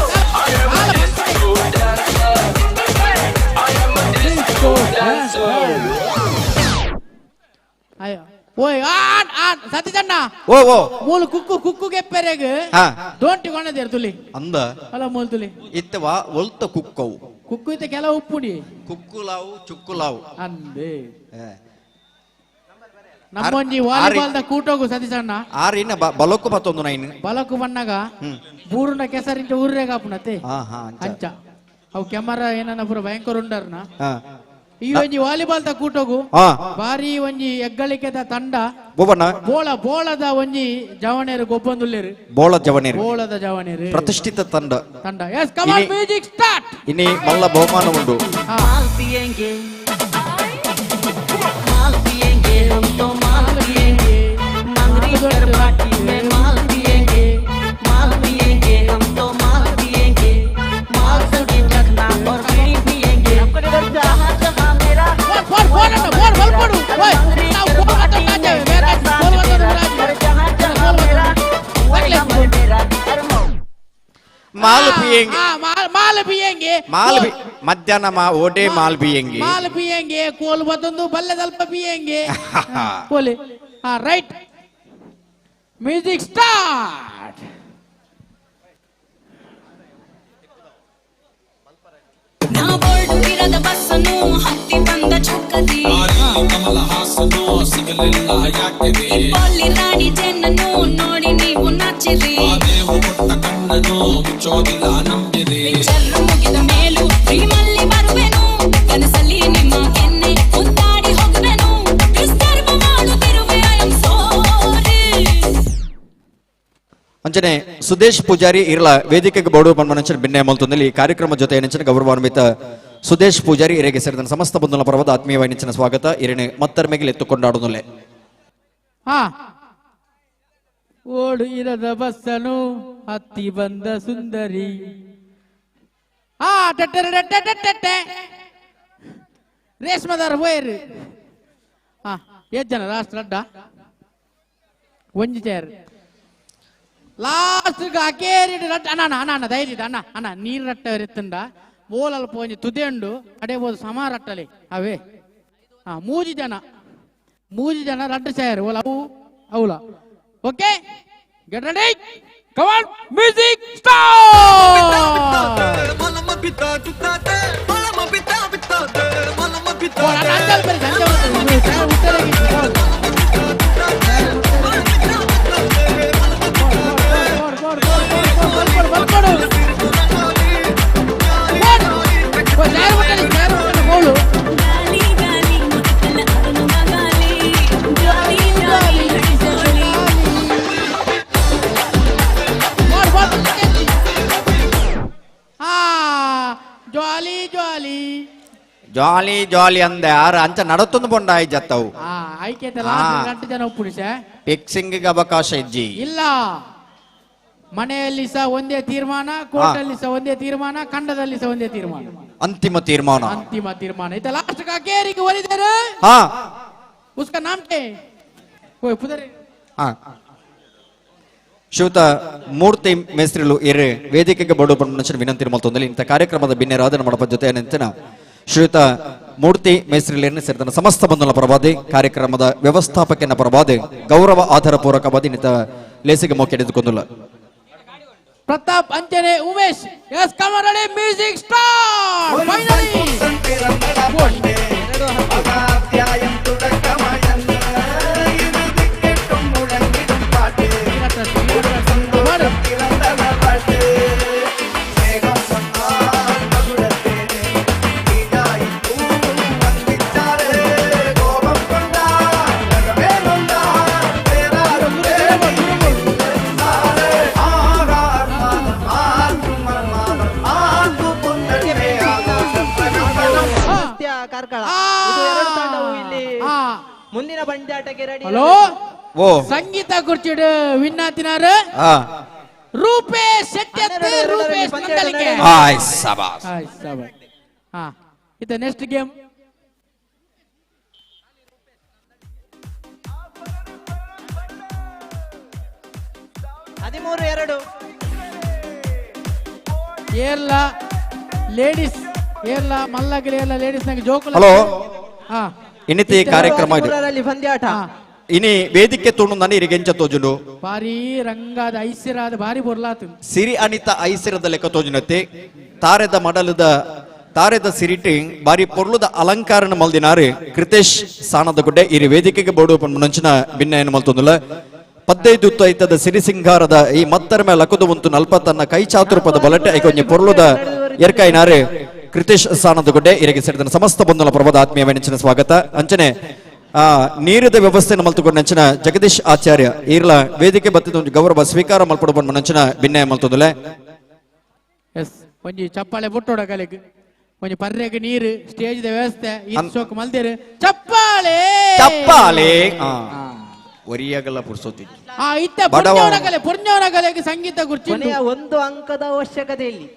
I am a disco dancer. I am a disco dancer. ಅಯ್ಯೋ ಓಯ್ ಆನ್ ಆನ್ ಸತೀಶಣ್ಣ. ಓ ಓ ಮೂಲು ಕುಕ್ಕು ಕುಕ್ಕು ಗೆಪ್ಪೆರೆಗ್ ದೋಂಟಿ ಕೊಣದೇರ್ ತುಲಿ ಅಂದ ಅಲ್ಲ ಮೂಲು ತುಲಿ ಇತ್ತವಾ ಒಲ್ತ ಕುಕ್ಕವು ಕುಕ್ಕು ಇತ್ತ ಕೆಲವು ಉಪ್ಪುಡಿ ಕುಕ್ಕುಲಾವು ಚುಕ್ಕುಲಾವು ಅಂದೆ ನಮ್ಮೊಂಜಿ ವಾಲಿಬಾಲ್ the ಕೂಟೋಗು ಸತೀಶಣ್ಣ. ಆರ್ ಇನ್ನ ಬಲಕ್ಕು ಬತ್ತೊಂದು ನೈನ್ ಬಲಕ್ಕು ಬಣ್ಣಗ ಬೂರುನ ಕೆಸರಿಂಚ ಊರ್ರೆ ಕಾಪುನತೆ ಅಂಚ ಅವು ಕೆಮರ ಏನನ್ನ ಪೂರ ಭಯಂಕರ ಉಂಡರ್ನ. ಈ ಒಂಜಿ ವಾಲಿಬಾಲ್ ದ ಕೂಟೋಗು ಬಾರಿ ಒಂಜಿ ಎಗ್ಗಳಿಕೆದ ತಂಡ ಬೋಳ ಬೋಳದ ಒಂಜಿ ಜವಣೇರು ಗೊಬ್ಬಂದುಲ್ಲೇರು ಬೋಳ ಜವಣೇರು ಬೋಳದ ಜವಣೇರು ಪ್ರತಿಷ್ಠಿತ ತಂಡ ತಂಡ. Yes, come on, music start. ಇನಿ ಮಲ್ಲ ಬಹುಮಾನ ಉಂಟು. माल पिएंगे माल पिएंगे हम तो माल पिएंगे मंगरी कर पार्टी में माल पिएंगे माल माल पिएंगे। हाँ, माल माल पिएंगे। माल भी मध्याह्न मा ओडे माल पिएंगे। माल पिएंगे कोल बतंदु बल्ले दಲ್ಪ पिएंगे। बोले हाँ राइट म्यूजिक स्टार्ट। ನಾ ಬೋರ್ಡು ಬಸ್ಸನು ಹತ್ತಿ ಬಂದ ಚುಕ್ಕದಿ ಕಮಲ ಹಾಸನು ಸಿಗಲಿಲ್ಲ ಯಾಕೆದೆ ಪೊಲ್ಲಿ ರಾಣಿ ಜನ್ನನು ನೋಡಿ ನೀವು ನಾಚಿರಿ ದೇವು ಕೊಟ್ಟ ಕಣ್ಣನು ಮುಚ್ಚೋದಿಲ್ಲ ನಂಬಿರಿ ಪಿಕ್ಚರ್ ಮುಗಿದ ಮೇಲೂ ಡ್ರೀಮಲ್ಲಿ ಬರುವೆನು ಕನಸಲ್ಲಿ ನಿಮ್ಮ ಕೆನ್ನೆ ಮುದ್ದಾಡಿ ಹೋಗುವೆನು ಡಿಸ್ಟರ್ಬ್ ಮಾಡುತ್ತಿರುವೆ I am sorry. ಅಂಚನೆ ಸುದೇಶ್ ಪೂಜಾರಿ ಇರ್ಲ ವೇದಿಕೆಗೆ ಬೋಡು ಪನ್ಮನಂಚನ ಭಿನ್ನ ಮಲ್ತೊಂದಲ್ಲಿ ಈ ಕಾರ್ಯಕ್ರಮ ಜೊತೆ ನೆಂಚಿನ ಗೌರವಾನ್ವಿತ ಸುದೇಶ್ ಪೂಜಾರಿ ಇರೆಗೆ ಸೇರಿದ ಸಮಸ್ತ ಬಂಧುಗಳ ಪರ್ವದ ಆತ್ಮೀಯವಾಗಿ ನೆಂಚಿನ ಸ್ವಾಗತ ಇರೇನೆ ಮತ್ತರ್ಮೆಗೆ ಎತ್ತುಕೊಂಡಾಡುನುಲ್ಲೆ. ಹಾ ಓಡು ಇರದ ಬಸ್ಸನು ಹತ್ತಿ ಬಂದ ಸುಂದರಿ. ಆ ಟಟ್ಟೆ ರೇಷ್ಮದಾರ ಬೋಯರು. ಹಾ ಏತ್ ಜನ ಲಾಸ್ಟ್ ಅಡ್ಡ ಒಂಜಿ ಚೇರ್ ಲಾಸ್ಟ್ ಅಕೇರಿ ರಟ್ಟ ಅಣ್ಣ ಅಣ್ಣ ಅಣ್ಣ ಧೈರ್ಯ ಅಣ್ಣ ಅಣ್ಣ ನೀರು ರಟ್ಟ ಎತ್ತಂಡ ಬೋಲಲ್ಪ ಒಂಜಿ ತುದೆಂಡು ಅಡೆ ಬೋದು ಸಮ ರಟ್ಟಲೆ ಅವೇ. ಹಾ ಮೂಜಿ ಜನ ರಡ್ಡು ಸೇರ್ ಓಲ ಅವು ಅವಲ. Okay get ready come on music start. Jolly jolly jolly jolly ಅಂದೆ ಆರ ಅಂಚ ನಡತೊಂದು ಬೊಂಡಾಯಿ ಜತ್ತವು. ಜನ ಒಪ್ಪುಡಿಸ ಫಿಕ್ಸಿಂಗ್ ಅವಕಾಶ ಇಜ್ಜಿ ಇಲ್ಲ. ಮನೆಯಲ್ಲಿ ಸಹ ಒಂದೇ ತೀರ್ಮಾನ, ಕೋರ್ಟಲ್ಲಿ ಸಹ ಒಂದೇ ತೀರ್ಮಾನ, ಖಂಡದಲ್ಲಿ ಸಹ ಒಂದೇ ತೀರ್ಮಾನ, ಅಂತಿಮ ತೀರ್ಮಾನ, ಅಂತಿಮ ತೀರ್ಮಾನ. ಇತ ಲಾಸ್ಟ್ ಕಾಕೇರಿಗೆ ಒಲಿದರು. ಹಾ ಉಸ್ಕಾ ನಾಮ್ ಕೆ ಓಯ್ ಪುದರಿ. ಹಾ ಶ್ರೀಯುತ ಮೂರ್ತಿ ಮೇಸ್ತ್ರಿಲು ಇರೆ ವೇದಿಕೆಗೆ ಬಡು ಪಂಡ ವಿನಂತಿ ಮಲ್ತೊಂದಲ್ಲಿ ಇಂಥ ಕಾರ್ಯಕ್ರಮದ ಬಿನ್ನೆರಾಧನ ಮಾಡಪ ಜೊತೆ ನಿಂತಿನ ಶ್ರೀಯುತ ಮೂರ್ತಿ ಮೇಸ್ತ್ರಿಲೇರನ್ನು ಸೇರಿದ ಸಮಸ್ತ ಬಂಧುಗಳ ಪರವಾದಿ ಕಾರ್ಯಕ್ರಮದ ವ್ಯವಸ್ಥಾಪಕನ ಪರವಾದಿ ಗೌರವ ಆಧಾರ ಪೂರಕವಾದಿ ನಿಂತ ಲೇಸಿಗೆ ಮೋಕೆ ಹಿಡಿದುಕೊಂಡಿಲ್ಲ. ಪ್ರತಾಪ್ ಅಂಚನೆ ಉಮೇಶ್ ಎಸ್ ಕಮರಡಿ ಮ್ಯೂಸಿಕ್ ಸ್ಟಾರ್ ಫೈನಲಿ. ಕಾರ್ಕಳ ಇದು ಎರಡು ತಂಡವು ಇಲ್ಲಿ ಮುಂದಿನ ಪಂದ್ಯಾಟಕ್ಕೆ ರೆಡಿ. ಹಲೋ ಓ ಸಂಗೀತ ಕುರ್ಚಿಡು ವಿನ್ ಆತಿನಾರು ರೂಪೇಶ್ ಶೆಟ್ಟಿ ರೂಪೇಶ್ ನಂದಳಿಕೆ. ಆಯ್ ಸಬಾಸ್. ಆಯ್ ಸಬಾಸ್. ಹಾ ಇದು ನೆಕ್ಸ್ಟ್ ಗೇಮ್. 13-2 ಏರ್ಲ ಲೇಡೀಸ್ ಏರ್ಲ ಮಲ್ಲಗಲಿ ಏರ್ಲ ಲೇಡೀಸ್ ನಾಗ ಜೋಕುಲ. ಹಲೋ ಹಾ ಇನ್ನಿತಿ ಕಾರ್ಯಕ್ರಮ ಇದು ಪಂದ್ಯಾಟ ಇನಿ ವೇದಿಕೆ ತೋಣು ನಾನು ಇರಿಗೆಂಚ ತೋಜುಂಡು ಬಾರಿ ರಂಗಾದ ಐಸಿರಾದ ಬಾರಿ ಬೊರ್ಲಾತು ಸಿರಿ ಅನಿತ ಐಸಿರದ ಲೆಕ್ಕ ತೋಜುನತೆ ತಾರೆದ ಮಡಲದ ತಾರೆದ ಸಿರಿಟಿ ಬಾರಿ ಪೊರ್ಲುದ ಅಲಂಕಾರನ ಮಲ್ದಿನಾರು ಕೃತೇಶ್ ಸಾನದ ಗುಡ್ಡೆ ಇರಿ ವೇದಿಕೆಗೆ ಬೋಡು ಪನ್ಮುನಂಚಿನ ಭಿನ್ನ ಮಲ್ತೊಂದುಲ ಪದ್ದೈದು ಐತದ ಸಿರಿ ಸಿಂಗಾರದ ಈ ಮತ್ತರ ಮೇಲೆ ಲಕುದು ಉಂತು ನಲ್ಪ ತನ್ನ ಕೈ ಚಾತುರಪದ ಬಲಟೆ ಐಕೊಂಜಿ ಪೊರ್ಲುದ ಎರ್ಕಾಯಿನಾರು ಕೃತೇಶ್ ಸಾನದ ಗುಡ್ಡೆ ಇರಿಗೆ ಸೇರಿದ ಸಮಸ್ತ ಬಂಧುಗಳ ಪರ್ವದ ಆತ್ಮೀಯ ನೆಂಚಿನ ಸ್ವಾಗತ. ಅಂಚನೆ ನೀರಿದ ವ್ಯವಸ್ಥೆ ಮಲ್ತುಕೊಂಡ ನೆಂಚಿನ ಜಗದೀಶ್ ಆಚಾರ್ಯ ಈರ್ಲ ವೇದಿಕೆ ಬತ್ತಿದ ಒಂದು ಗೌರವ ಸ್ವೀಕಾರ ಮಲ್ಪಡು ಬಂದ ನೆಂಚಿನ ಭಿನ್ನ ಮಲ್ತೊಂದುಲೆ. ಎಸ್ ಒಂಜಿ ಚಪ್ಪಾಳೆ ಬುಟ್ಟೋಡ ಕಲೆಗ್ ಒಂಜಿ ಪರ್ರೆಗ್ ನೀರು ಸ್ಟೇಜ್ the ವ್ಯವಸ್ಥೆ ಈ ಶೋಕ್ ಮಲ್ದೇರು ಚಪ್ಪಾಳೆ ಚಪ್ಪಾಳೆ ಒರಿಯಗಲ ಪುರ್ಸೊತ್ತಿ. ಆ ಇತ್ತ ಪುಣ್ಯವನ ಕಲೆ ಪುಣ್ಯವನ ಕಲೆಗೆ ಸಂಗೀತ ಕುರ್ಚಿ ಕೊನೆಯ ಒಂದು ಅಂಕದ ಅವಶ್ಯಕತೆ ಇಲ್ಲಿ.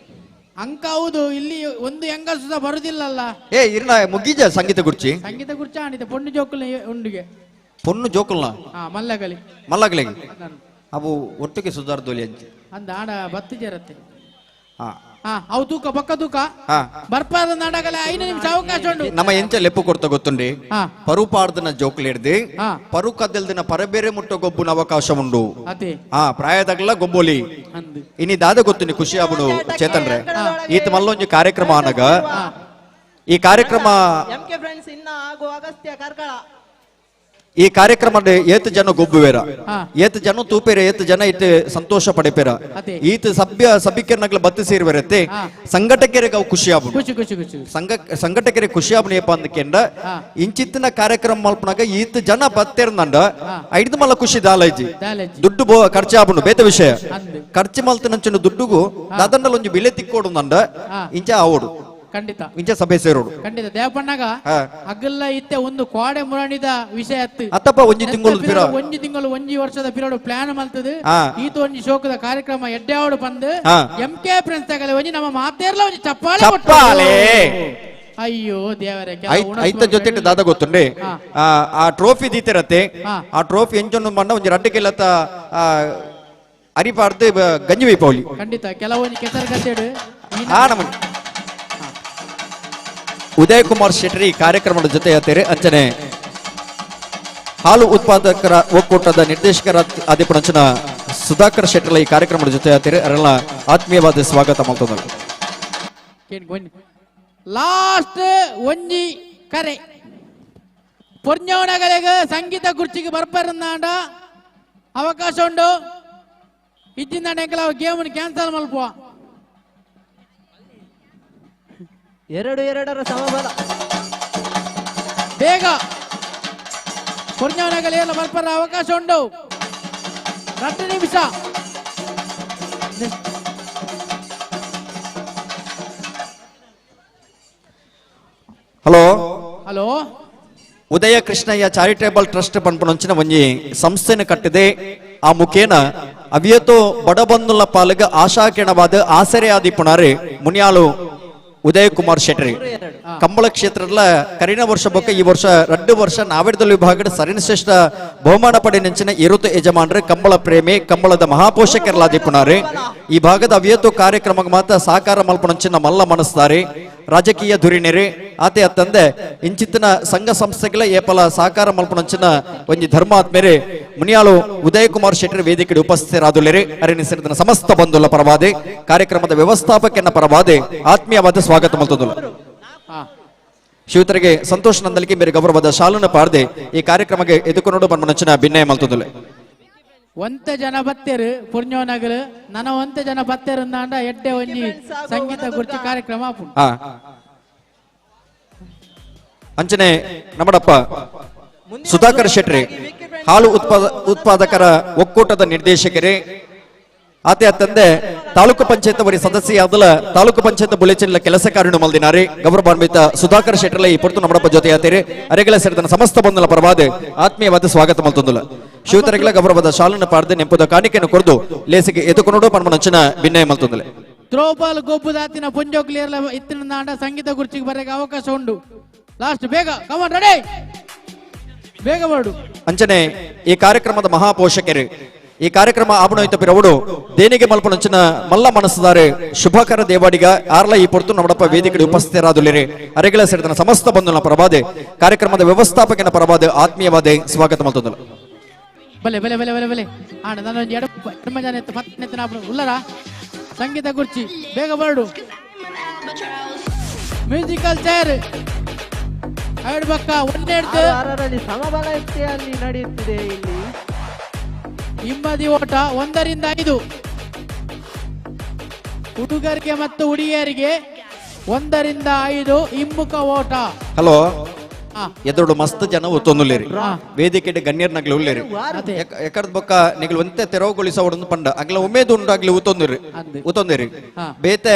ಅಂಕ ಹೌದು ಇಲ್ಲಿ ಒಂದು ಹೆಂಗಸು ಸಹ ಬರುದಿಲ್ಲಲ್ಲ. ಏ ಇರ್ನ ಮುಗಿಜ ಸಂಗೀತ ಕುರ್ಚಿ ಸಂಗೀತ ಕುರ್ಚಿ ಆಣಿದೆ ಪೊಣ್ಣು ಜೋಕುಲ ಉಂಡಿಗೆ ಪೊಣ್ಣು ಜೋಕುಲ್ನ ಹಾ ಮಲ್ಲಗಲಿ ಮಲ್ಲಗಲಿ ಅವು ಒಟ್ಟಿಗೆ ಸುಧಾರದೋಲಿ ಅಂಚೆ ಅಂದ ಆಡ ಬತ್ತು ಜರತ್ತೆ. ಅವು ತೂಕ ಬೊಕ್ಕ ತೂಕ ಬರ್ಪಾದ ನಾಡಗಲ 5 ನಿಮಿಷ ಅವಕಾಶ ಉಂಡು. ನಮ್ಮ ಎಂಚ ಲೆಪ್ಪು ಕೊಡ್ತ ಗೊತ್ತುಂಡಿ, ಪರುಪಾಡ್ದನ ಜೋಕ್ಲಿಡ್ದು ಪರು ಕದ್ದಲ್ದಿನ ಪರಬೇರೆ ಮುಟ್ಟ ಗೊಬ್ಬುನ ಅವಕಾಶ ಉಂಡು. ಪ್ರಾಯದಾಗಲ ಗೊಬ್ಬೊಲಿ ಇನಿ ದಾದ ಗೊತ್ತುಂಡಿ ಖುಷಿ ಆಬುಡು ಚೇತನ್ರೆ. ಈತ ಮಲ್ಲೊಂಜಿ ಕಾರ್ಯಕ್ರಮ ಆನಗ ಈ ಕಾರ್ಯಕ್ರಮ ಈ ಕಾರ್ಯಕ್ರಮ ಏತ್ ಜನ ಗೊಬ್ಬುವೇರ, ಏತ್ ಜನ ತೂಪೇರ, ಏತ್ ಜನ ಇತ್ ಸಂತೋಷ ಪಡೆಪೇರ, ಈತ ಸಭ್ಯ ಸಭಿಕರ್ನಗ್ಲ ಬತ್ತು ಸೇರುವರತ್ತೆ ಸಂಘಟಕರಿಗೆ ಅವು ಖುಷಿ ಆಬು. ಸಂಘಟಕರಿಗೆ ಖುಷಿ ಆಬು ಏಪ ಅಂದಕೆಂಡ ಇಂಚಿತ್ತಿನ ಕಾರ್ಯಕ್ರಮ ಮಲ್ಪನಾಗ ಈತ ಜನ ಬತ್ತೇರ್ನಂಡ ಐದು ಮಲ್ಲ ಖುಷಿ ದಾಲೈಜಿ. ದುಡ್ಡು ಖರ್ಚು ಆಬುಂಡು ಬೇತ ವಿಷಯ, ಖರ್ಚು ಮಲ್ತನಂಚಿನ ದುಡ್ಡುಗು ದಾದಂಡಲ ಒಂಜಿ ಬಿಲೆ ತಿಕ್ಕೋಡು ನಂಡ ಇಂಚ ಆವೋಡು. ಖಂಡಿತ ಇಂಚ ಸಭೆ ಸೇರೋಡು ಖಂಡಿತ ದೇವಪಣ್ಣಗ ಅಗಲ್ಲ ಇತ್ತೆ ಒಂದು ಕೋಡೆ ಮುರಣಿದ ವಿಷಯ ಅತ್ತು ಅತ್ತಪ್ಪ ಒಂಜಿ ತಿಂಗಳು ಒಂಜಿ ತಿಂಗಳು ಒಂಜಿ ವರ್ಷದ ಪಿರೋಡು ಪ್ಲಾನ್ ಮಲ್ತದೆ. ಈತ ಒಂಜಿ ಶೋಕದ ಕಾರ್ಯಕ್ರಮ ಎಡ್ಡೆವಡು ಬಂದು ಎಂ ಕೆ ಫ್ರೆಂಡ್ಸ್ ತಗಲೆ ಒಂಜಿ ನಮ್ಮ ಮಾತೇರ್ಲ ಒಂಜಿ ಚಪ್ಪಾಳೆ ಚಪ್ಪಾಳೆ. ಅಯ್ಯೋ ದೇವರೇ, ಐತ ಜೊತೆ ದಾದ ಗೊತ್ತುಂಡೆ ಆ ಟ್ರೋಫಿ ದೀತಿರತ್ತೆ. ಆ ಟ್ರೋಫಿ ಎಂಚೊಂದು ಬಂಡ ಒಂಜಿ ರಡ್ಡು ಕೆಲತ ಅರಿಪಾರ್ದು ಗಂಜಿ ವೈಪೌಲಿ. ಖಂಡಿತ ಕೆಲವೊಂದು ಕೆಸರು ಗದ್ದೆಡು. ನಮ್ಮ ಉದಯ್ ಕುಮಾರ್ ಶೆಟ್ಟಿ ಕಾರ್ಯಕ್ರಮದ ಜೊತೆ ಅತ್ತೇರೆ. ಅಂಚನೆ ಹಾಲು ಉತ್ಪಾದಕರ ಒಕ್ಕೂಟದ ನಿರ್ದೇಶಕರ ಆದಿಪುಣಂಚನ ಸುಧಾಕರ್ ಶೆಟ್ಟರ್ ಈ ಕಾರ್ಯಕ್ರಮದ ಜೊತೆ ಅತ್ತೇರೆ. ಅರಳ ಆತ್ಮೀಯವಾದ ಸ್ವಾಗತ ಮಾಡ್ತದ. ಲಾಸ್ಟ್ ಒಂಜಿ ಕರೆ ಪೊರ್ಞವನಗಲೆಗ ಸಂಗೀತ ಕುರ್ಚಿಗೆ ಬರ್ಪರಂದಾಂಡ ಅವಕಾಶ ಉಂಡು. ಇಜ್ಜಿಂದ ಗೇಮ್ ಕ್ಯಾನ್ಸಲ್ ಮಲ್ಪುವ. 2-2 ಸಮಬಲ. ಬೇಗ ಪೊರ್ಞವನಗಲೆಲ್ಲ ಬರ್ಪರ ಅವಕಾಶ ಉಂಟು. 2 ನಿಮಿಷ. Hello hello, Udaya Krishnaiah charitable trust ಪನ್ಪುನಂಚಿನ ಒಂಜಿ ಸಂಸ್ಥೆನ ಕಟ್ಟಿದೆ. ಆ ಮುಖೇನ ಅವಿಯತೋ ಬಡಬಂದುಲ ಪಾಲಗ ಆಶಾಕಿರಣವಾದ ಆಸರೆ ಆದಿಪುಣಾರೆ ಮುನಿಯಾಲು ಉದಯ್ ಕುಮಾರ್ ಶೆಟ್ಟಿ ಕಂಬಳ ಕ್ಷೇತ್ರದ ಕರಿನ ವರ್ಷ ಬೊಕ್ಕ ಈ ವರ್ಷ 2 ವರ್ಷ ನಾವೆಡ್ದಲ್ ವಿಭಾಗದ ಸರಿನ ಶ್ರೇಷ್ಠ ಬಹುಮಾನ ಪಡೆನಂಚಿನ ಇರುತ ಯಜಮಾನರು ಕಂಬಳ ಪ್ರೇಮಿ ಕಂಬಳದ ಮಹಾಪೋಷಕರಲಾದಿಪುಣಾರೆ. ಈ ಭಾಗದ ಅವಿಯತು ಕಾರ್ಯಕ್ರಮಕ್ಕೆ ಮಾತ್ರ ಸಾಕಾರ ಮಲ್ಪನಂಚಿನ ಮಲ್ಲ ಮನಸ್ತಾರೆ ರಾಜಕೀಯ ಧುರಿಣಿರಿ ಆತೆ ಅತ್ತಂದೆ ಇಂಚಿತ್ತಿನ ಸಂಘ ಸಂಸ್ಥೆಗಳ ಏಪಲ ಸಾಕಾರ ಮಲ್ಪನಂಚಿನ ಒಂಜಿ ಧರ್ಮಾತ್ಮೇರೆ ಮುನಿಯಾಳು ಉದಯ್ ಕುಮಾರ್ ಶೆಟ್ಟಿ ವೇದಿಕೆ ಉಪಸ್ಥಿತರಾದುಲೇರಿ. ಅರಿನಿಸಿದ ಸಮಸ್ತ ಬಂಧುಲ ಪರವಾದೆ ಕಾರ್ಯಕ್ರಮದ ವ್ಯವಸ್ಥಾಪಕನ ಪರವಾದೆ ಆತ್ಮೀಯವಾದ ಸ್ವಾಗತ ಮಲ್ತೊಂದುಲ್ಲ. ಶಿವತರಿಗೆ ಸಂತೋಷ್ ನಂದಲಿಗೆ ಮೇರೆ ಗೌರವದ ಶಾಲನ್ನು ಪಾರದೆ ಈ ಕಾರ್ಯಕ್ರಮಕ್ಕೆ ಎದುಕೊಂಡು ಬನ್ಮನಂಚಿನ ಭಿನ್ನಯ ಮಲ್ತೊಂದುಲೆ. ಒಂತೆ ಜನ ಬತ್ತೇರು ಪುಣ್ಯೋನಗಲು ನನ ಒಂತೆ ಜನ ಬತ್ತೇರು ಅಂದಾಂಡ ಎಡ್ಡೆ ಒಂಜಿ ಸಂಗೀತ ಕುರ್ಚಿ ಕಾರ್ಯಕ್ರಮ. ಅಂಚನೆ ನಮ್ಮಡಪ್ಪ ಸುಧಾಕರ್ ಶೆಟ್ಟಿ ಹಾಲು ಉತ್ಪಾದಕರ ಒಕ್ಕೂಟದ ನಿರ್ದೇಶಕರೇ ಆತೆ ಅತ್ತಂದೆ ತಾಲೂಕು ಪಂಚಾಯತ್ ಅವರಿ ಸದಸ್ಯರಾದಲ ತಾಲೂಕು ಪಂಚಾಯತ್ ಬುಲೆಚಿನ ಕೆಲಸ ಕಾರ್ಯ ಮಲ್ದಿನಾರೆ ಗೌರವಾನ್ವಿತ ಸುಧಾಕರ್ ಶೆಟ್ಟರ್ಲ ಈ ಪೊರ್ತು ನಮ್ಮಡಪ್ಪ ಜೊತೆ ಆತೇರೆ ಅರೆಗಳ ಸೇರಿದ ಸಮಸ್ತ ಬಂಧುಲ ಪರವಾದ ಆತ್ಮೀಯವಾದ ಸ್ವಾಗತ ಮಲ್ತೊಂದುಲ. ಶಿವತರೆಗಳ ಗೌರವದ ಶಾಲನ್ನು ಪಾರದೆ ನೆಂಪುದ ಕಾಣಿಕೆಯನ್ನು ಕೊರದು ಲೇಸಿಗೆ ಎದುಕೊಂಡು ಪನ್ಮನಂಚಿನ ಭಿನ್ನಯ ಮಲ್ತೊಂದುಲೆ. ತ್ರೋಬಾಲ್ ಗೊಬ್ಬುದಾತಿನ ಪುಂಜೋಕ್ಲಿಯರ್ಲ ಇತ್ತಿನ ಸಂಗೀತ ಕುರ್ಚಿಗೆ ಬರಕ್ಕೆ ಅವಕಾಶ ಉಂಟು. ಲಾಸ್ಟ್ ಬೇಗ ಕಮಾನ್ ರೆಡಿ ಬೇಗ ಮಾಡು. ಅಂಚನೆ ಈ ಕಾರ್ಯಕ್ರಮದ ಮಹಾಪೋಷಕರು ಈ ಕಾರ್ಯಕ್ರಮ ಆಬಣೋಯ್ತ ಪಿರವುಡು ದೇಣಿಗೆ ಮಲ್ಪನಂಚಿನ ಮಲ್ಲ ಮನಸ್ಸುದಾರೆ ಶುಭಕರ ದೇವಾಡಿಗ ಆರ್ಲ ಈ ಪೊರ್ತು ನಮ್ಮಡಪ್ಪ ವೇದಿಕೆ ಉಪಸ್ಥಿತರಾದುಲೇರೆ ಅರೆಗಳ ಸೇರಿದ ಸಮಸ್ತ ಬಂಧುನ ಪರವಾದೆ ಕಾರ್ಯಕ್ರಮದ ವ್ಯವಸ್ಥಾಪಕನ ಪರವಾದ ಆತ್ಮೀಯವಾದ ಸ್ವಾಗತ ಮಲ್ತೊಂದುಲ. ಬಲೆ ಬಲೆ ಬಲೆ ಬಲೆ ಬಲೆ ಆಣ ನಾನು ಎಡ ಜನ ಮತ್ತೆ ಉಲ್ಲರ ಸಂಗೀತ ಕುರ್ಚಿ ಬೇಗ ಬರಡು. ಮ್ಯೂಸಿಕಲ್ ಚೇರ್ ಐದು ಬಕ್ಕ ಒಂದೆರಡು ಸಮಬಲ ಅಲ್ಲಿ ನಡೆಯುತ್ತಿದೆ. ಇಲ್ಲಿ ಇಮ್ಮದಿ ಓಟ 1 ರಿಂದ 5 ಹುಡುಗರಿಗೆ ಮತ್ತು ಹುಡುಗಿಯರಿಗೆ 1 ರಿಂದ 5 ಹಿಮ್ಮುಖ ಓಟ. ಹಲೋ ಎದುರು ಮಸ್ತ್ ಜನ ಒತ್ತೊಂದುಲ್ಲೇರಿ ವೇದಿಕೆ ಗಣ್ಯರ್ ನಗ್ಲು ಉಲ್ಲೇರಿ ಎಕರ್ದ ಬೊಕ್ಕ ನಿಗ್ಲು ಒಂತೆ ತೆರವುಗೊಳಿಸೋಡೊಂದು ಪಂಡ ಅಗ್ಲ ಉಮೇದು ಉಂಡಾಗ್ಲಿ ಉತ್ತೊಂದಿರಿ ಉತ್ತೊಂದಿರಿ ಬೇತೆ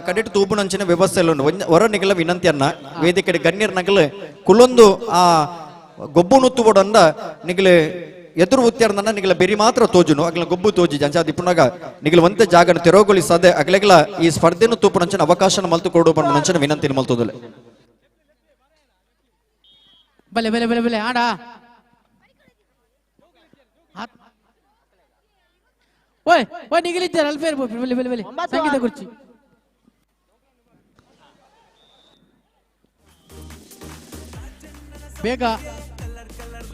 ಕಡೆಟ್ ತೂಬುನಂಚಿನ ವ್ಯವಸ್ಥೆ ಉಂಡು ಹೊರ ನಿಗಲ ವಿನಂತಿಯನ್ನ ವೇದಿಕೆ ಗಣ್ಯರ್ ನಗಲು ಕುಲೊಂದು ಆ ಗೊಬ್ಬು ನುತ್ತುಬೋಡಂದ ನಿಗಲು ಎದುರು ಉತ್ತೇರ್ನ ನಿಗಲ ಬೆರಿ ಮಾತ್ರ ತೋಜುನು ಅಗ್ಲ ಗೊಬ್ಬು ತೋಜಿ ಜಂಜಾದಿ ಪುನಗ ನಿಗಲ ಒಂತೆ ಜಾಗನ ತೆರವುಗೊಳಿಸದೆ ಅಗ್ಲೆಗ್ಲ ಈ ಸ್ಪರ್ಧೆನು ತೂಪುನಂಚಿನ ಅವಕಾಶನ ಮಲ್ತು ಕೊಡು ಪಂಡ ವಿನಂತಿನ ಮಲ್ತೊಂದುಲೆ. ಬಲೆ ಬಲೆ ಬಲೆ ಬಲೆ ಆಡ ಓಯ್ ಓಯ್ ನಿಗಲಿದ್ದಾರೆ ಅಲ್ಪೇರ್ ಬಲೆ ಬಲೆ ಬಲೆ ಸಂಗೀತ ಕುರ್ಚಿ. ಬೇಗ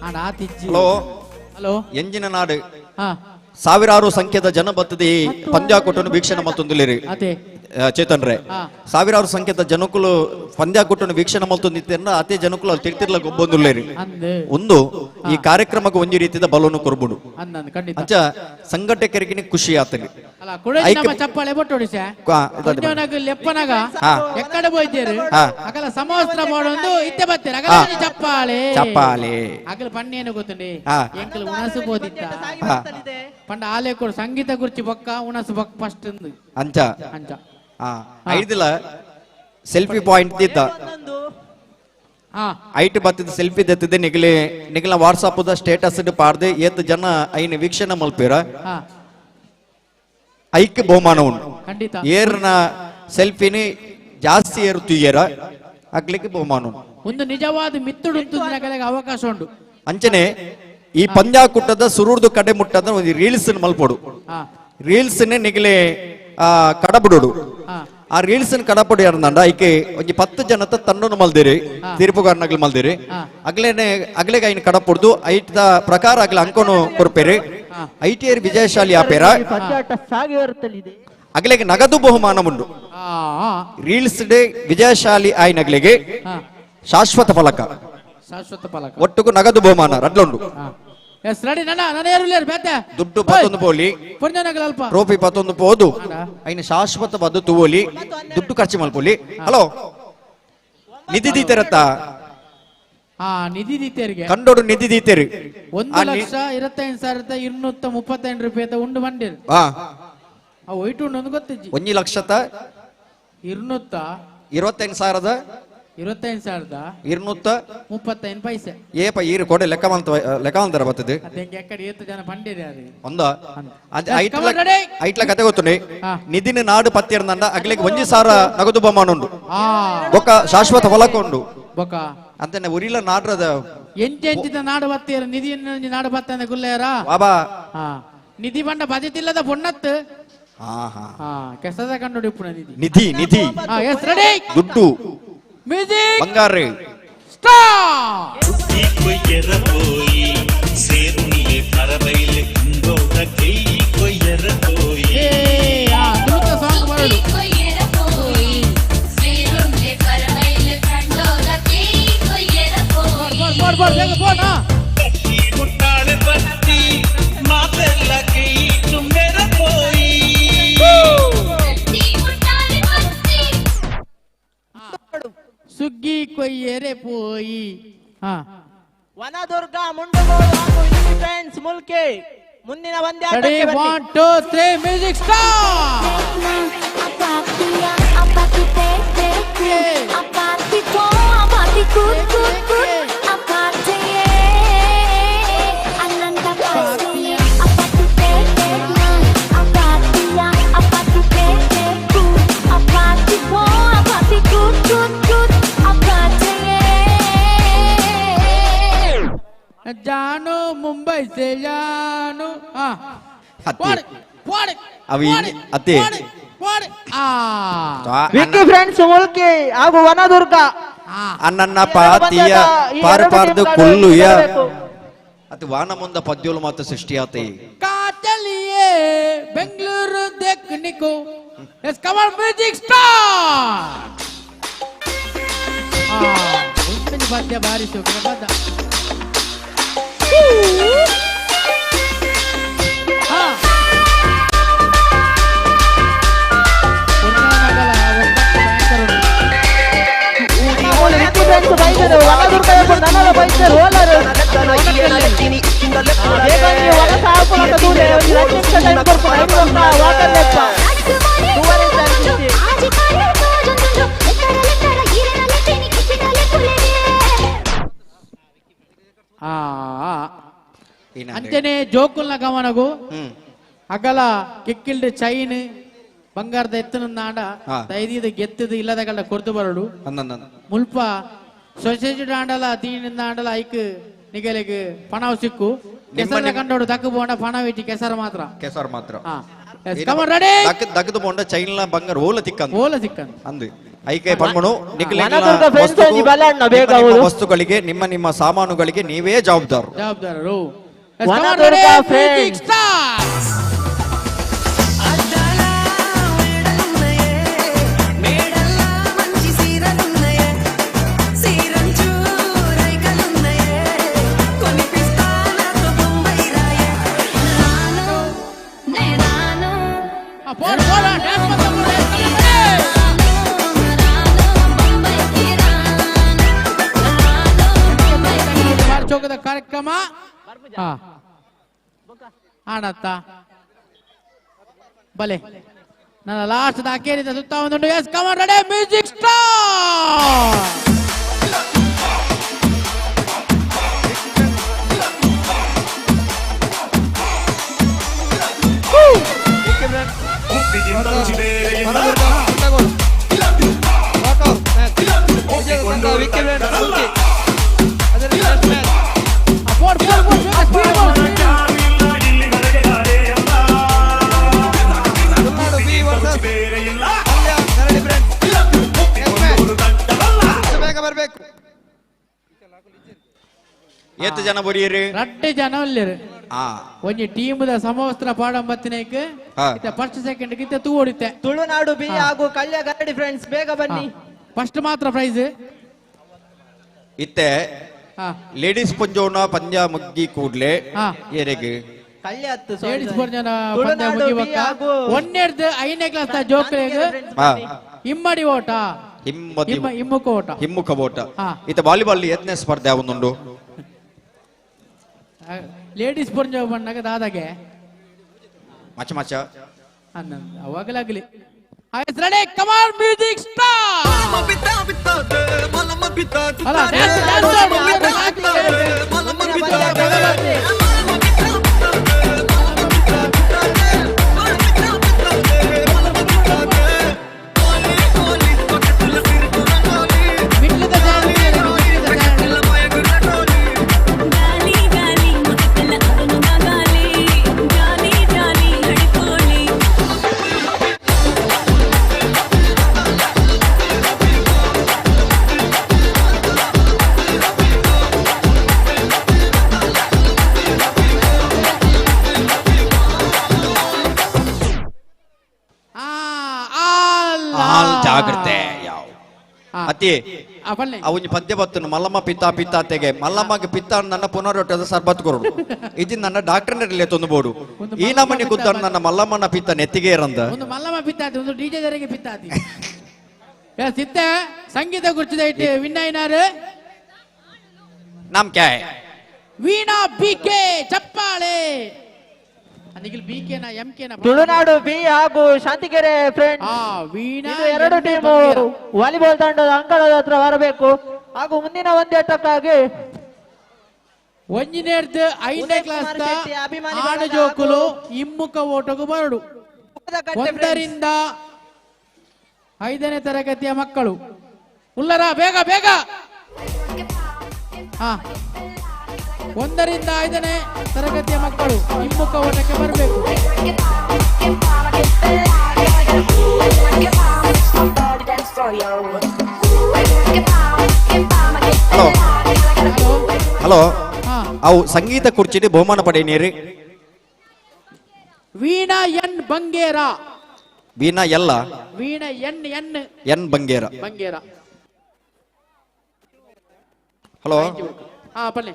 ಆಂಡ ಆತಿಜ್ಜಿ. ಹಲೋ ಹಲೋ ಎಂಜಿನ ನಾಡು ಹಾ ಸಾವಿರಾರು ಸಂಖ್ಯೆದ ಜನ ಬತ್ತದೆ ಪಂದ್ಯಾಕೂಟನು ವೀಕ್ಷಣೆ ಮಲ್ತೊಂದುಲ್ಲೆರ್ ಅತೆ ಚೇತನ್ ರೇ ಹಾ. ಸಾವಿರಾರು ಸಂಖ್ಯೆದ ಜನಕುಲು ಪಂದ್ಯಾಕೂಟನು ವೀಕ್ಷಣೆ ಮಲ್ತೊಂದಿತ್ತೆರ್ನ ಅತೆ ಜನಕುಲು ಅಲ್ಲಿ ತಿರ್ತಿರ್ಲ ಗೊಬ್ಬೊಂದುಲ್ಲೆರ್ ಅಂದ್ ಒಂದು ಈ ಕಾರ್ಯಕ್ರಮಕ್ಕೆ ಒಂಜಿ ರೀತಿದ ಬಲವನ್ನು ಕೊರ್ಬುಡು ಅಂದ್ ಖಂಡಿತ ಅಂಚ ಸಂಘಟಕರಿಗೆ ಖುಷಿ ಆತಂಗೆ ಅಲ್ಲ ಕುಡ ನಮ್ಮ ಚಪ್ಪಾಳೆ ಬೊಟ್ಟೊಡಿಸ ಒಂಜೊನಗ ಲೆಪ್ಪನಗ ಹಾ. ಎಕ್ಕಡೆ ಪೋಯ್ತೇರು ಹಾ. ಅಗಲ ಸಮವಸ್ತ್ರ ಮಾಡೋದು ಇತ್ತೆ ಬತ್ತೇರು ಅಗಲ ಹಾ. ಒಂಜಿ ಚಪ್ಪಾಳೆ ಚಪ್ಪಾಳೆ. ಅಗಲ ಪಣ್ಣೇನು ಗೊತ್ತುಂಡಿ ಹಾ. ಎಂಕಲ್ ಉಣಸು ಪೋದಿತ್ತ ಹಾ. ಪಂಡ ಆಲೆ ಕೊಡು ಸಂಗೀತ ಕುರ್ಚಿ ಬೊಕ್ಕ ಉಣಸು ಬೊಕ್ಕ ಫಸ್ಟ್ ಅಂಚ ಅಂಚ ಹಾ ಐದಿಲ್ಲ ಸೆಲ್ಫಿ ಪಾಯಿಂಟ್ ದಿತ್ತ ಹಾ ಐಟ್ ಬತ್ತಿದ ಸೆಲ್ಫಿ ದೆತ್ತದೆ ನಿಗಲೆ ನಿಗಲ ವಾಟ್ಸಾಪ್ the status ಪಾಡ್ದೆ ಏತ್ ಜನ ಐನ ವೀಕ್ಷಣೆ ಮಲ್ಪೇರ ಹಾ ಐಕ್ ಬಹುಮಾನ ಉಂಡು ಖಂಡಿತ ಏರ್ನ ಸೆಲ್ಫಿನಿ ಜಾಸ್ತಿ ಏರು ತುಯ್ಯರ ಅಗ್ಲಿಕ್ಕೆ ಬಹುಮಾನ ಉಂಡು ಒಂದು ನಿಜವಾದ ಮಿತ್ತುಡು ಉಂತುದಿನ ಅವಕಾಶ ಉಂಡು ಅಂಚನೆ ಈ ಪಂದ್ಯಾಕೂಟದ ಸುರೂರ್ದು ಕಡೆ ಮುಟ್ಟದ ಒಂದು ರೀಲ್ಸ್ ಮಲ್ಪೊಡು ಹಾ ರೀಲ್ಸ್ ನಿಗಲೆ ಕಡಬುಡೋಡು ಹಾ ಆ ರೀಲ್ಸ್ ಕಡಪೊಡು ಯಾರಂದ ಐಕೆ ಒಂಜಿ 10 ಜನತ ತಂಡನು ಮಲ್ದಿರಿ ತೀರ್ಪುಗಾರನಗ್ಲು ಮಲ್ದಿರಿ ಅಗ್ಲೇನೆ ಅಗ್ಲೆಗೆ ಐನ್ ಕಡಪೊಡ್ದು ಐಟ್ದ ಪ್ರಕಾರ ಅಗ್ಲ ಅಂಕನು ಕೊರ್ಪೇರಿ ಐಟಿಆರ್ ವಿಜಯಶಾಲಿ ಆಪೇರ ಪಂದ್ಯಾಟ ಸಾಗಿ ಬರುತ್ತಲಿದೆ. ಅಗ್ಲೆಗೆ ನಗದು ಬಹುಮಾನ ಉಂಡು ಹಾ ರೀಲ್ಸ್ ಡೇ ವಿಜಯಶಾಲಿ ಆಯ್ನಗ್ಲಿಗೆ ಹಾ ಶಾಶ್ವತ ಫಲಕ ಶಾಶ್ವತ ಫಲಕ ಒಟ್ಟುಗು ನಗದು ಬಹುಮಾನ ರಡ್ಲುಂಡು ಎಸ್ ರೆಡಿ ನನ್ನ ನನ್ನ ಯಾರು ಇಲ್ಲೇರು ಬೇತೆ ದುಡ್ಡು ಪತ್ತೊಂದು ಪೋಲಿ ಪುಣ್ಯನಗಲ ಅಲ್ಪ ಟ್ರೋಫಿ ಪತ್ತೊಂದು ಪೋದು ಐನ ಶಾಶ್ವತ ಬದ್ದು ತೂವೋಲಿ ದುಡ್ಡು ಖರ್ಚು ಮಲ್ಪೋಲಿ ಹಲೋ ನಿಧಿ ದೀತೆರತ್ತ ಹಾ ನಿಧಿ ದೀತೆರಿಗೆ ಕಂಡೋಡು ನಿಧಿ ದೀತೆರು 1,25,238 ರೂಪಾಯಿ ಉಂಡು ಬಂದಿರು ಹಾ ಆ ಒಯ್ಟು ಉಂಡು ಒಂದು ಗೊತ್ತಿಜ್ಜಿ ಒಂಜಿ ಲಕ್ಷದ 225,000 25,235 ಪೈಸೆ ಏಪ ಈರು ಕೊಡೆ ಲೆಕ್ಕ ಮಂತ ಲೆಕ್ಕ ಅಂತಾರ ಬರ್ತದೆ ಅದಂಗೆ ಎಕ್ಕಡೆ ಏತು ಜನ ಪಂಡಿರಿ ಯಾರು ಒಂದ Yes, come on, ready? ಐಟ್ಲ ಕತೆ ಗೊತ್ತುಂಡಿ ನಿಧಿನ ನಾಡು ಪತ್ತಿರ್ನಂಡ ಅಗ್ಲಿಗೆ ಒಂಜಿ ಸಾರ ನಗದು ಬಹುಮಾನ ಉಂಡು ಆ ಬೊಕ್ಕ ಶಾಶ್ವತ ಫಲಕ ಉಂಡು ಬೊಕ್ಕ ಅಂತಾನೆ ಉರಿಲ ನಾಡ್ರದ ಎಂಚೆಂಚಿದ ನಾಡು ಬತ್ತೀರ ನಿಧಿ ನಾಡು ಬತ್ತಂದ ಗುಲ್ಲೇರ ಬಾಬಾ ಹಾ ನಿಧಿ ಬಂಡ ಬಜೆಟಿಲ್ಲದ ಪೊನ್ನತ್ತು ಹಾ ಹಾ ಹಾ ಕೆಸದ ಕಂಡು ಇಪ್ಪುನ ನಿಧಿ ನಿಧಿ ನಿಧಿ ಹಾ ಎಸ್ ರೆಡಿ ದುಡ್ಡು ಮ್ಯೂಸಿಕ್ ಬಂಗಾರ ಸ್ಟಾರ್ ಏ ಆ ತುಳುತ ಸಾಂಗ್ ಬರಡು ಬೋಡ್ ಬೋಡ್ ಬೇಗ ಬೋಡ್ ಹಾ ಸುಗ್ಗಿ ಕೊಯ್ಯರೆ ಪೋಯಿ ಹಾ ವನದುರ್ಗ ಮುಂಡುಗೋಡು ಹಾಗೂ ಇಂಡಿ ಫ್ರೆಂಡ್ಸ್ ಮುಲ್ಕಿ ಮುಂದಿನ ರೆಡಿ ಪಂದ್ಯಾಟಕ್ಕೆ ಬನ್ನಿ. 1 2 3 ಮ್ಯೂಸಿಕ್ ಸ್ಟಾರ್ ಜಾನು ಮುಂಬೈ ಸೆ ಜಾನು ಹಾ ಅತ್ತೆ. ಪೋಡ್ ಪೋಡ್ ಅವಿ ಅತ್ತೆ ಪೋಡ್ ಆ ವಿಕ್ಕಿ ಫ್ರೆಂಡ್ಸ್ ಮುಲ್ಕಿ ಹಾಗೂ ವನದುರ್ಗ ಅಣ್ಣನ್ನ ಪಾತಿಯ ಈ ಪಾರು ಎರಡು ಪಾರ್ದು ಟೀಮ್ಗಳು ಕೊಲ್ಲುಯ ಬರಬೇಕು. ಅದು ವಾನ ಮುಂದ ಪದ್ಯೋಲು ಮಾತ್ರ ಸೃಷ್ಟಿಯಾತ ಚಲಿಯೇ ಬೆಂಗಳೂರು देखने को ಎಸ್ ಕಮರ್ ಮ್ಯೂಸಿಕ್ ಸ್ಟಾರ್ ಆ ಉಪ್ಪಿನ ಪದ್ಯ ಬಾರಿಸು ಪದ ಹಾ ಪುಣ್ಯನಗರ ಒಬ್ಬಟ್ಟು ಭಯಂಕರ ಉಂಟು. ವಿಕ್ಕಿ ಫ್ರೆಂಡ್ಸ್ ಬೈದರು ವನದುರ್ಗ ನನಲ ಬೈದರು ಹೋಲರು ಬೇಗ ನೀವು ವನ ಸಾಪುನ ದೂರ ಒಂದು 2 ನಿಮಿಷ ಟೈಮ್ ಕೊಡ್ಪು ಐದು ವರ್ಷ ವಾಕರ್ ಲೆಕ್ಕ ತೂವರೆ ಸಾಧಿಸಿ. ಆ ಅಂಚನೆ ಜೋಕುಲ್ನ ಗಮನಗು ಅಗಲ ಕಿಕ್ಕಿಲ್ಡ್ ಚೈನ್ ಬಂಗಾರದ ಎತ್ತನ ನಾಡ ಹಾ. ದೈದಿದ ಗೆತ್ತದ ಇಲ್ಲದಗಲ ಕೊರ್ದು ಬರಡು ಮುಲ್ಪ ಸೊಸೈಟಿ ಆಂಡಲ ದೀನಿಂದ ಆಂಡಲ ಐಕ್ ನಿಗಲಿಗ್ ಪಣವ್ ಸಿಕ್ಕು ಕೆಸರ ಕಂಡೋಡು ತಕ್ಕು ಬೋಂಡ ಪಣವ್ ಇಟ್ಟಿ ಕೆಸರ ಮಾತ್ರ ಕೆಸರು ಮಾತ್ರ ಹಾ Come on, ready? ದಕ್ಕದ ಪೋಂಡ ಚೈನ್ಲ ಬಂಗಾರ ಓಲ ತಿಕ್ಕಂದು ಓಲ ತಿಕ್ಕಂದು ಅಂದು ಐಕೆ ಪನ್ಮಣು ವನದುರ್ಗ friends ಒಂಜಿ ಬಲ ಅಣ್ಣ ಬೇಗ ಅವ್ರು. ವಸ್ತುಗಳಿಗೆ ನಿಮ್ಮ ನಿಮ್ಮ ಸಾಮಾನುಗಳಿಗೆ ನೀವೇ ಜವಾಬ್ದಾರರು ಜವಾಬ್ದಾರರು ವನದುರ್ಗ friends. ಚೌಕದ ಕಾರ್ಯಕ್ರಮ ಆಡತ್ತ ಬಲೆ ನನ್ನ ಲಾಸ್ಟ್ ಅಕೇರಿದ ಸುತ್ತ ಒಂದು yes come on ready music star ಏತ್ ಜನ ಬರಿಯರು ರಡ್ಡೆ ಜನ ಉಲ್ಲೇರು ಆ ಒಂಜಿ ಟೀಮ್ ದ ಸಮವಸ್ತ್ರ ಪಾಡಂಬತ್ತಿನೇಕ್ ಇತ್ತೆ ಫಸ್ಟ್ ಸೆಕೆಂಡ್ ಗಿತ್ತ ತೂ ಹೊಡಿತೆ ತುಳುನಾಡು ಬಿ ಹಾಗೂ ಕಲ್ಯ ಗರಡಿ ಫ್ರೆಂಡ್ಸ್ ಬೇಗ ಬನ್ನಿ ಫಸ್ಟ್ ಮಾತ್ರ ಪ್ರೈಸ್ ಇತ್ತೆ ಲೇಡೀಸ್ ಪಂಜೋನ ಪಂದ್ಯ ಮುಗ್ಗಿ ಕೂಡ್ಲೆ ಏರೆಗ್ ಕಲ್ಯ ಹತ್ತು ಲೇಡೀಸ್ ಪಂಜನ ಪಂದ್ಯ ತುಳುನಾಡು ಬಿ ಮುಗಿಬಕ್ಕ ಹಾಗೂ ಒಂದೆಡ್ದು ಐದನೇ ಕ್ಲಾಸ್ ದ ಜೋಕ್ಲೆಗ್ ಹಾ. ಇಮ್ಮಡಿ ಓಟ ಹಿಮ್ಮದಿ ಹಿಮ್ಮುಖ ಓಟ ಹಿಮ್ಮುಖ ಓಟ ಹಾ. ಇತ್ತೆ ವಾಲಿಬಾಲ್ ಎತ್ನೇ ಸ್ಪರ್ಧೆ ಯಾವೊಂದುಂಡು ಲೇಡೀಸ್ ಪಂಜ ಬಂದಾಗ ದಾದಾಗೆ ಮಚ ಮಚ ಅನ್ನ ಅವಾಗಲಾಗ್ಲಿ ರೆಡಿ ಕಮಾನ್ ಮ್ಯೂಸಿಕ್ ಸ್ಟಾರ್ ಅಲ್ಲ ಡ್ಯಾನ್ಸ್ ಡ್ಯಾನ್ಸ್ ಆಲ್ ಜಾಗ್ರತೆ ಯಾವ ಅತಿ ಅವನಿ ಪದ್ಯ ಬತ್ತನು ಮಲ್ಲಮ್ಮ ಪಿತಾ ಪಿತಾ ತೆಗೆ ಮಲ್ಲಮ್ಮಗೆ ಪಿತ್ತ ನನ್ನ ಪುನರೊಟ್ಟದ ಸರ್ಬತ್ ಕೊರಡು ಇದು ನನ್ನ ಡಾಕ್ಟರ್ ನಡಲೆ ತೊಂದು ಈ ನಮ್ಮನೆ ಕುತ್ತ ನನ್ನ ಮಲ್ಲಮ್ಮನ ಪಿತ್ತ ನೆತ್ತಿಗೆ ಇರಂದ ಒಂದು ಮಲ್ಲಮ್ಮ ಪಿತ್ತಾತಿ ಒಂದು ಡಿಜೆ ದರೆಗೆ ಪಿತ್ತಾತಿ ಸಿತ್ತೆ ಸಂಗೀತ ಕುರ್ಚಿದ ಇಟ್ಟು ವಿನ್ನಯ್ಯನಾರು ನಮ್ ಕ್ಯಾ ವೀಣಾ ಬಿ ಕೆ ಚಪ್ಪಾಳೆ ನಿಖಿಲ್ ಬಿ ಕೆ ನ ಎಂ ಕೆ ನ ತುಳುನಾಡು ಬಿ ಹಾಗೂ ಶಾಂತಿಕೆರೆ ಫ್ರೆಂಡ್ಸ್ ವೀಣಾ ಇದು ಎರಡು ಟೀಮು ವಾಲಿಬಾಲ್ ತಂಡದ ಅಂಕಣದ ಹತ್ರ ಬರಬೇಕು ಹಾಗೂ ಮುಂದಿನ ಒಂದೇಟಕ್ಕಾಗಿ ಒಂಜಿನೇರ್ದು ಐದನೇ ಉದಯ್ ಕ್ಲಾಸ್ ಕುಮಾರ್ ಶೆಟ್ಟಿ ಅಭಿಮಾನಿ ಆಡು ಬಳಗ ಜೋಕುಲು ಹಿಮ್ಮುಖ ಓಟಗೂ ಬರಡು ಒಂದರಿಂದ ಐದನೇ ತರಗತಿಯ ಮಕ್ಕಳು ಉಲ್ಲರ ಬೇಗ ಬೇಗ ಹಾ ಒಂದರಿಂದ ಐದನೇ ತರಗತಿಯ ಮಕ್ಕಳು ಹಿಮ್ಮುಖ ಓಟಕ್ಕೆ ಬರಬೇಕು. ಹಲೋ ಹಲೋ, ಅವು ಸಂಗೀತ ಕುರ್ಚಿಡಿ ಬಹುಮಾನ ಪಡೆಯನೀರಿ. ವೀಣಾ ಎನ್ ಬಂಗೇರ. ವೀಣಾ ಎಲ್ಲ Veena N N N Bangera. Bangera. Hello, ಹಾ ಬನ್ನಿ.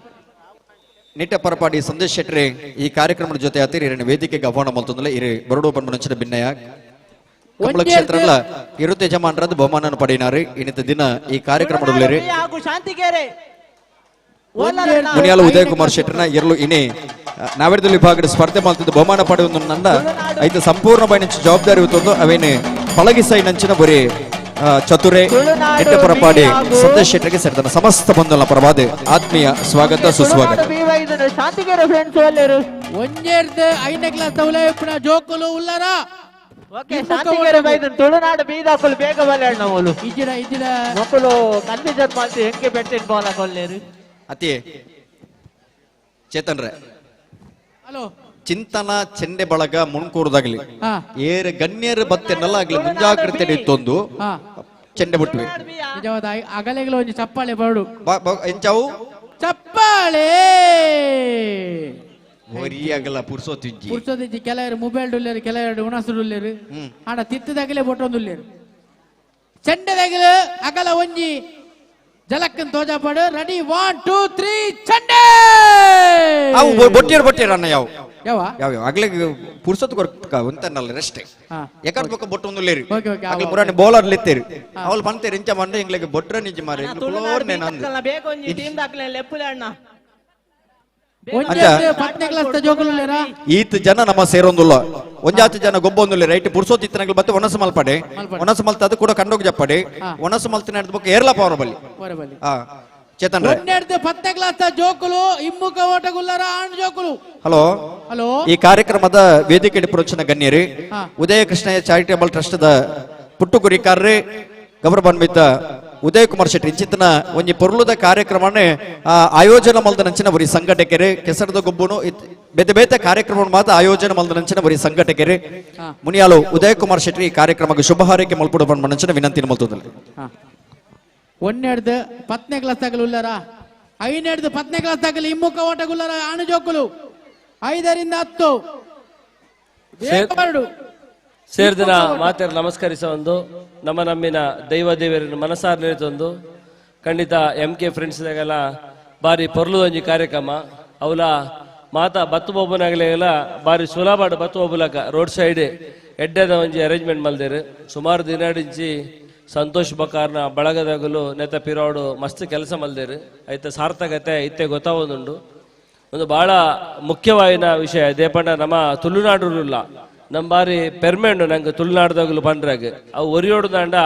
ನಿಟ್ಟ ಪರಪಾಡಿ ಸಂದೇಶ್ ಶೆಟ್ರಿ ಈ ಕಾರ್ಯಕ್ರಮದ ಜೊತೆ ಆತಿರಿ ಇರಣ ವೇದಿಕೆಗೆ ಆಹ್ವಾನ ಮಲ್ತೊಂದಲೆ ಇರಿ ಬರಡು ಪನ್ಮನಂಚಿನ ಭಿನ್ನಯ ಕಮಲ ಕ್ಷೇತ್ರಲ ಇರುತ್ತೆ ಯಜಮಾನರದ್ದು ಬಹುಮಾನ ಪಡೆಯಿನಾರಿ. ಇನ್ನಿತ ದಿನ ಈ ಕಾರ್ಯಕ್ರಮದಲ್ಲಿ ಹಾಗೂ ಶಾಂತಿಕೆರೆ ಮುನಿಯಾಲ ಉದಯ್ ಕುಮಾರ್ ಶೆಟ್ಟರ್ನ ಇರಲು ಇನಿ ನಾವೆರದಲ್ಲಿ ವಿಭಾಗದ ಸ್ಪರ್ಧೆ ಮಾಡ್ತಿದ್ದು ಬಹುಮಾನ ಪಡೆಯುವ ನಂದ ಐತ ಸಂಪೂರ್ಣ ಬೈನಂಚ ಜವಾಬ್ದಾರಿ ಹೊತ್ತೊಂದು ಅವೇನೆ ಪಳಗಿಸೈ ನಂಚಿನ ಬರೀ ಚತುರೆ ನಿಟ್ಟ ಪರಪಾಡಿ ಸಂದೇಶ್ ಶೆಟ್ಟರಿಗೆ ಸೇರಿದ ಸಮಸ್ತ ಬಂಧುಗಳ ಪರವಾದ ಆತ್ಮೀಯ ಸ್ವಾಗತ ಸುಸ್ವಾಗತ. ಶಾಂತಿಕೆರೆ ಫ್ರೆಂಡ್ಸ್ ಒಲ್ಲೆರು ಒಂಜೇರ್ದು ಐದನೇ ಕ್ಲಾಸ್ ತೌಲೆ ಜೋಕುಲು ಉಲ್ಲರ ಓಕೆ, ಶಾಂತಿಕೆರೆ ಬೈದನ್ ತುಳುನಾಡು ಬೀದಾಕುಲು ಬೇಗ ಬಲ್ಲೆ ಓಲು ಇಜ್ಜಿಡ ಇಜ್ಜಿಡ ಮಕ್ಕಳು ಕನ್ಫ್ಯೂಷನ್ ಮಾಡ್ತಿ ಹೆಂಗೆ ಬೆಟ್ಟಿನ ಬಾಲ್ ಹಾಕೊಲ್ಲೇರು. ಅತಿ ಚೇತನ್ ರೇ ಹಲೋ. ಚಿಂತನ ಚೆಂಡೆ ಬಳಗ ಮುಣ್ಕೂರುದಾಗ್ಲಿ ಏರ್ ಗಣ್ಯರು ಬತ್ತೆನಲ್ಲ ಆಗ್ಲಿ ಮುಂಜಾಗ್ರತೆ ಇತ್ತೊಂದು ಚೆಂಡೆ ಬಿಟ್ವಿ. ನಿಜವಾದ ಅಗಲೆಗಳ ಒಂಜಿ ಚಪ್ಪಾಳೆ ಬರಡು. ಎಂಚವು ಚಪ್ಪಾಳೆ ಒರಿಯಾಗಲ್ಲ ಪುರ್ಸೋತಿಜ್ಜಿ ಪುರ್ಸೋತಿಜ್ಜಿ. ಕೆಲವರು ಮೊಬೈಲ್ ಉಲ್ಲೇರು, ಕೆಲವರು ಉಣಸುಡುಲ್ಲೇರು, ಆಡ ತಿತ್ತದಾಗಲೇ ಬೊಟ್ಟೊಂದುಲ್ಲೇರು. ಚೆಂಡೆದಾಗಲು ಅಗಲ ಒಂಜಿ ಜಲಕ್ಕನ್ ತೋಜಾಪಾಡು. ರೆಡಿ 1 2 3 ಚೆಂಡೆ. ಅವು ಬೊಟ್ಟಿಯರು ಬೊಟ್ಟಿಯರು ಅಣ್ಣ ಯಾವ ಯಾವ ಯಾವ ಅಗ್ಲೆ ಪುರ್ಸೊತ್ತು ಕೊರ್ಕ ಒಂತನಲ್ಲ ರೆಸ್ಟ್ ಎಕಡ್ ಬೊಕ್ಕ ಬೊಟ್ಟೊಂದುಲ್ಲೇರು. ಅಗ್ಲೆ ಪುರಾಣಿ ಬೌಲರ್ ಲೆತ್ತೇರು ಅವಳು ಪಂತೇರು ಇಂಚ ಮಂಡ ಇಂಗ್ಲೆಗೆ ಬೊಟ್ರ ನಿಜ ಮಾರೆ ಬೇಗ ಒಂಜಿ ಟೀಮ್ ದಾಖಲೆ ಲೆಪ್ಪುಲೆ ಅಣ್ಣ. ಈತ ಜನ ನಮ್ಮ ಸೇರೊಂದುಲ್ಲ ಒಂಜಾತಿ ಜನ ಗೊಬ್ಬೊಂದುಲ್ಲ ರೈಟ್ ಪುರ್ಸೋತಿ ಇತ್ತನಗ್ಲು ಬತ್ತೆ ಒಣಸು ಮಲ್ಪಡೆ ಒಣಸು ಮಲ್ತ ಅದು ಕೂಡ ಕಂಡೋಗಿ ಜಪ್ಪಡೆ ಒಣಸು ಮಲ್ತಿನ ಬೊಕ್ಕ ಏರ್ಲ ಪವರ್ ಬಲ್ಲಿ. ಚೇತನ್ ರೇ ಪತ್ತನೇ ಕ್ಲಾಸ್ ಜೋಕುಲು ಇಮ್ಮುಖ ಓಟಗುಲ್ಲರ ಆಣ್ ಜೋಕುಲು. Hello hello. ಈ ಕಾರ್ಯಕ್ರಮದ ವೇದಿಕೆ ಪುರೋಚನ ಗಣ್ಯರು ಉದಯ ಕೃಷ್ಣಯ್ಯ ಚಾರಿಟೇಬಲ್ ಟ್ರಸ್ಟ್ the ಪುಟ್ಟು ಗುರಿಕಾರ್ರೆ ಗೌರವಾನ್ವಿತ ಉದಯ ಕುಮಾರ್ ಶೆಟ್ಟಿ ಇಂಚಿತನ ಒಂಜಿ ಪೊರ್ಲುದ ಕಾರ್ಯಕ್ರಮನೇ ಆಯೋಜನೆ ಮಲ್ದ ನಂಚಿನ ಬರಿ ಸಂಘಟಕರು ಕೆಸರದ ಗೊಬ್ಬುನು ಬೇತೆ ಬೇತೆ ಕಾರ್ಯಕ್ರಮ ಮಾತ್ರ ಆಯೋಜನೆ ಮಲ್ದ ನಂಚಿನ ಬರಿ ಸಂಘಟಕರು ಮುನಿಯಾಲು ಉದಯ ಕುಮಾರ್ ಶೆಟ್ಟಿ ಈ ಕಾರ್ಯಕ್ರಮಕ್ಕೆ ಶುಭ ಹಾರೈಕೆ ಮಲ್ಪುಡು ಪಂಡ ನಂಚಿನ ವಿನಂತಿ ಮಲ್ತುದಲ್ಲ. ಒಂದೆರಡು ಪತ್ತನೇ ಕ್ಲಾಸ್ ಆಗಲು ಉಲ್ಲಾರ, ಐನೆಡ್ದು ಪತ್ತನೇ ಕ್ಲಾಸ್ ಆಗಲಿ ಇಮ್ಮುಖ ಓಟಗುಲ್ಲಾರ ಆಣು ಜೋಕುಲು 5 ರಿಂದ 10 ಸೇರ್ದಿನ ಮಾತೆರ ನಮಸ್ಕರಿಸ ಒಂದು ನಮ್ಮ ನಮ್ಮಿನ ದೈವ ದೇವರನ್ನು ಮನಸಾರ ನಿರಿತೊಂದು ಖಂಡಿತ ಎಂ ಕೆ ಫ್ರೆಂಡ್ಸ್ದಾಗೆಲ್ಲ ಬಾರಿ ಪೊರ್ಲುದೊಂಜಿ ಕಾರ್ಯಕ್ರಮ ಅವಲ ಮಾತಾ ಬತ್ತು ಬೊಬ್ಬನಾಗಲೆಲ್ಲ ಬಾರಿ ಸುಲಭ ಬತ್ತು ಬೊಬ್ಬಲಕ ರೋಡ್ ಸೈಡ್ ಎಡ್ಡೆದ ಒಂಜಿ ಅರೇಂಜ್ಮೆಂಟ್ ಮಲ್ದೇರು. ಸುಮಾರು ದಿನಡಿಂಚಿ ಸಂತೋಷ್ ಬಕಾರ್ನ ಬಳಗದಾಗಲು ನೆತ ಪಿರೋಡು ಮಸ್ತ್ ಕೆಲಸ ಮಲ್ದೇರು. ಐತ ಸಾರ್ಥಕತೆ ಇತ್ತೆ ಗೊತ್ತಾವೊಂದುಂಡು. ಒಂದು ಬಹಳ ಮುಖ್ಯವಾಯಿನ ವಿಷಯ ದೇಪಂಡ ನಮ್ಮ ತುಳುನಾಡುಲ್ಲ ನಮ್ಮ ಬಾರಿ ಪೆರ್ಮೆಂಡು ನಂಗೆ ತುಳುನಾಡ್ದಾಗಲು ಪಂಡ್ರಾಗ ಅವು ಒರಿಯೋಡು ದಾಂಡ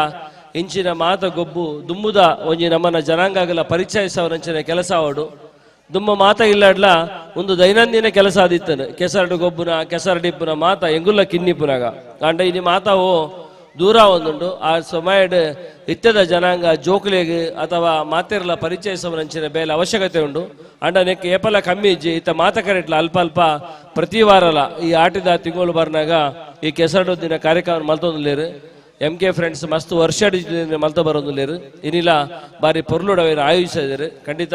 ಇಂಚಿನ ಮಾತ ಗೊಬ್ಬು ದುಮ್ಮುದ ಒಂಜಿ ನಮ್ಮನ್ನ ಜನಾಂಗಗಳ ಪರಿಚಯಿಸವರಂಚಿನ ಕೆಲಸ ಅವಡು ದುಮ್ಮ ಮಾತ ಇಲ್ಲಡ್ಲ ಒಂದು ದೈನಂದಿನ ಕೆಲಸ ಆದಿತ್ತನು ಕೆಸರಡು ಗೊಬ್ಬುನ ಕೆಸರಡಿಪ್ಪುನ ಮಾತ ಎಂಗುಲ್ಲ ಕಿನ್ನಿಪ್ಪುನಾಗ ಕಾಂಡ ಇಲ್ಲಿ ಮಾತಾವು ದೂರ ಒಂದುಂಡು. ಆ ಸಮಯಡ್ ಇತ್ತದ ಜನಾಂಗ ಜೋಕುಲೆಗ್ ಅಥವಾ ಮಾತೆರ್ಲ ಪರಿಚಯಿಸವರಂಚಿನ ಬೇಲೆ ಅವಶ್ಯಕತೆ ಉಂಡು. ಅಂಡ ನೆಕ್ ಏಪಲ ಕಮ್ಮಿ ಇಜ್ಜಿ ಇತ್ತ ಮಾತ ಕರೆಟ್ಲ ಅಲ್ಪ ಅಲ್ಪ ಪ್ರತಿ ವಾರಲ ಈ ಆಟದ ತಿಂಗಳು ಬರ್ನಾಗ ಈ ಕೆಸರಡು ದಿನ ಕಾರ್ಯಕ್ರಮ ಮಲ್ತೊಂದುಲ್ಲೇರು. ಎಂ ಕೆ ಫ್ರೆಂಡ್ಸ್ ಮಸ್ತ್ ವರ್ಷ ಮಲ್ತ ಬರೋದುಲ್ಲೇರು. ಇನ್ನಿಲ್ಲ ಬಾರಿ ಪೊರ್ಲುಡವೇನು ಆಯೋಜಿಸಿದರು. ಖಂಡಿತ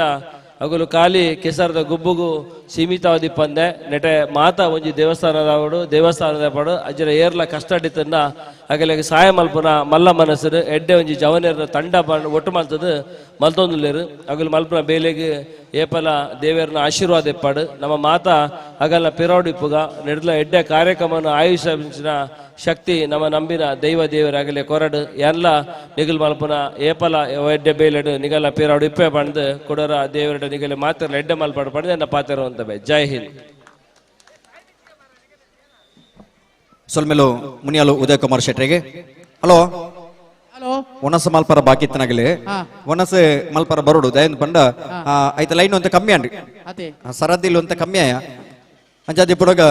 ಅಗಲು ಖಾಲಿ ಕೆಸರದ ಗುಬ್ಬುಗು ಸೀಮಿತವಾದಿ ಪಂದೆ ನೆಟೆ ಮಾತಾ ಒಂಜಿ ದೇವಸ್ಥಾನದವಡು ದೇವಸ್ಥಾನದ ಪಡು ಅಜ್ಜರ ಏರ್ಲ ಕಷ್ಟ ಅಡಿತನ್ನ ಅಗಲಿಗೆ ಸಹಾಯ ಮಲ್ಪುನ ಮಲ್ಲ ಮನಸ್ಸರು ಎಡ್ಡೆ ಒಂಜಿ ಜವನೇರ್ನ ತಂಡ ಒಟ್ಟು ಮಲ್ತದು ಮಲ್ತೊಂದುಲ್ಲೇರು. ಅಗಲು ಮಲ್ಪುನ ಬೇಲೆಗೆ ಏಪಲ ದೇವೇರ್ನ ಆಶೀರ್ವಾದ ಎಪ್ಪಾಡು ನಮ್ಮ ಮಾತಾ ಅಗಲ್ನ ಪಿರೋಡಿಪ್ಪುಗ ನೆಡ್ಲ ಎಡ್ಡೆ ಕಾರ್ಯಕ್ರಮನ ಆಯುಷ ಶಕ್ತಿ ನಮ್ಮ ನಂಬಿನ ದೈವ ದೇವರಾಗಲಿ ಕೊರಡು ಎಲ್ಲ ನಿಗಲ್ ಮಲ್ಪುನ ಏಪಲ ಎಡ್ಡೆ ಬೇಲೆಡು ನಿಗಲ ಪಿರೋಡು ಇಪ್ಪೆ ಪಂದು ಕೊಡರ ದೇವರಡು ನಿಗಲಿ ಮಾತ್ರ ಎಡ್ಡೆ ಮಲ್ಪಾಡು ಪಂದು ಎನ್ನ ಪಾತಿರುವಂತವೆ. ಜೈ ಹಿಂದ್. ಸೊಲ್ಮೆಲು ಮುನಿಯಾಲು ಉದಯ ಕುಮಾರ್ ಶೆಟ್ಟರಿಗೆ. Hello hello. ಒಣಸ ಮಲ್ಪರ ಬಾಕಿತ್ತನಾಗಲಿ ಒಣಸ ಮಲ್ಪರ ಬರೋಡು ದಯನ್ ಪಂಡ ಐತ ಲೈನ್ ಅಂತ ಕಮ್ಮಿ ಅಂಡ್ರಿ ಸರದಿಲ್ ಅಂತ ಕಮ್ಮಿ ಆಯ ಅಂಜಾದಿ ಪುಡಗ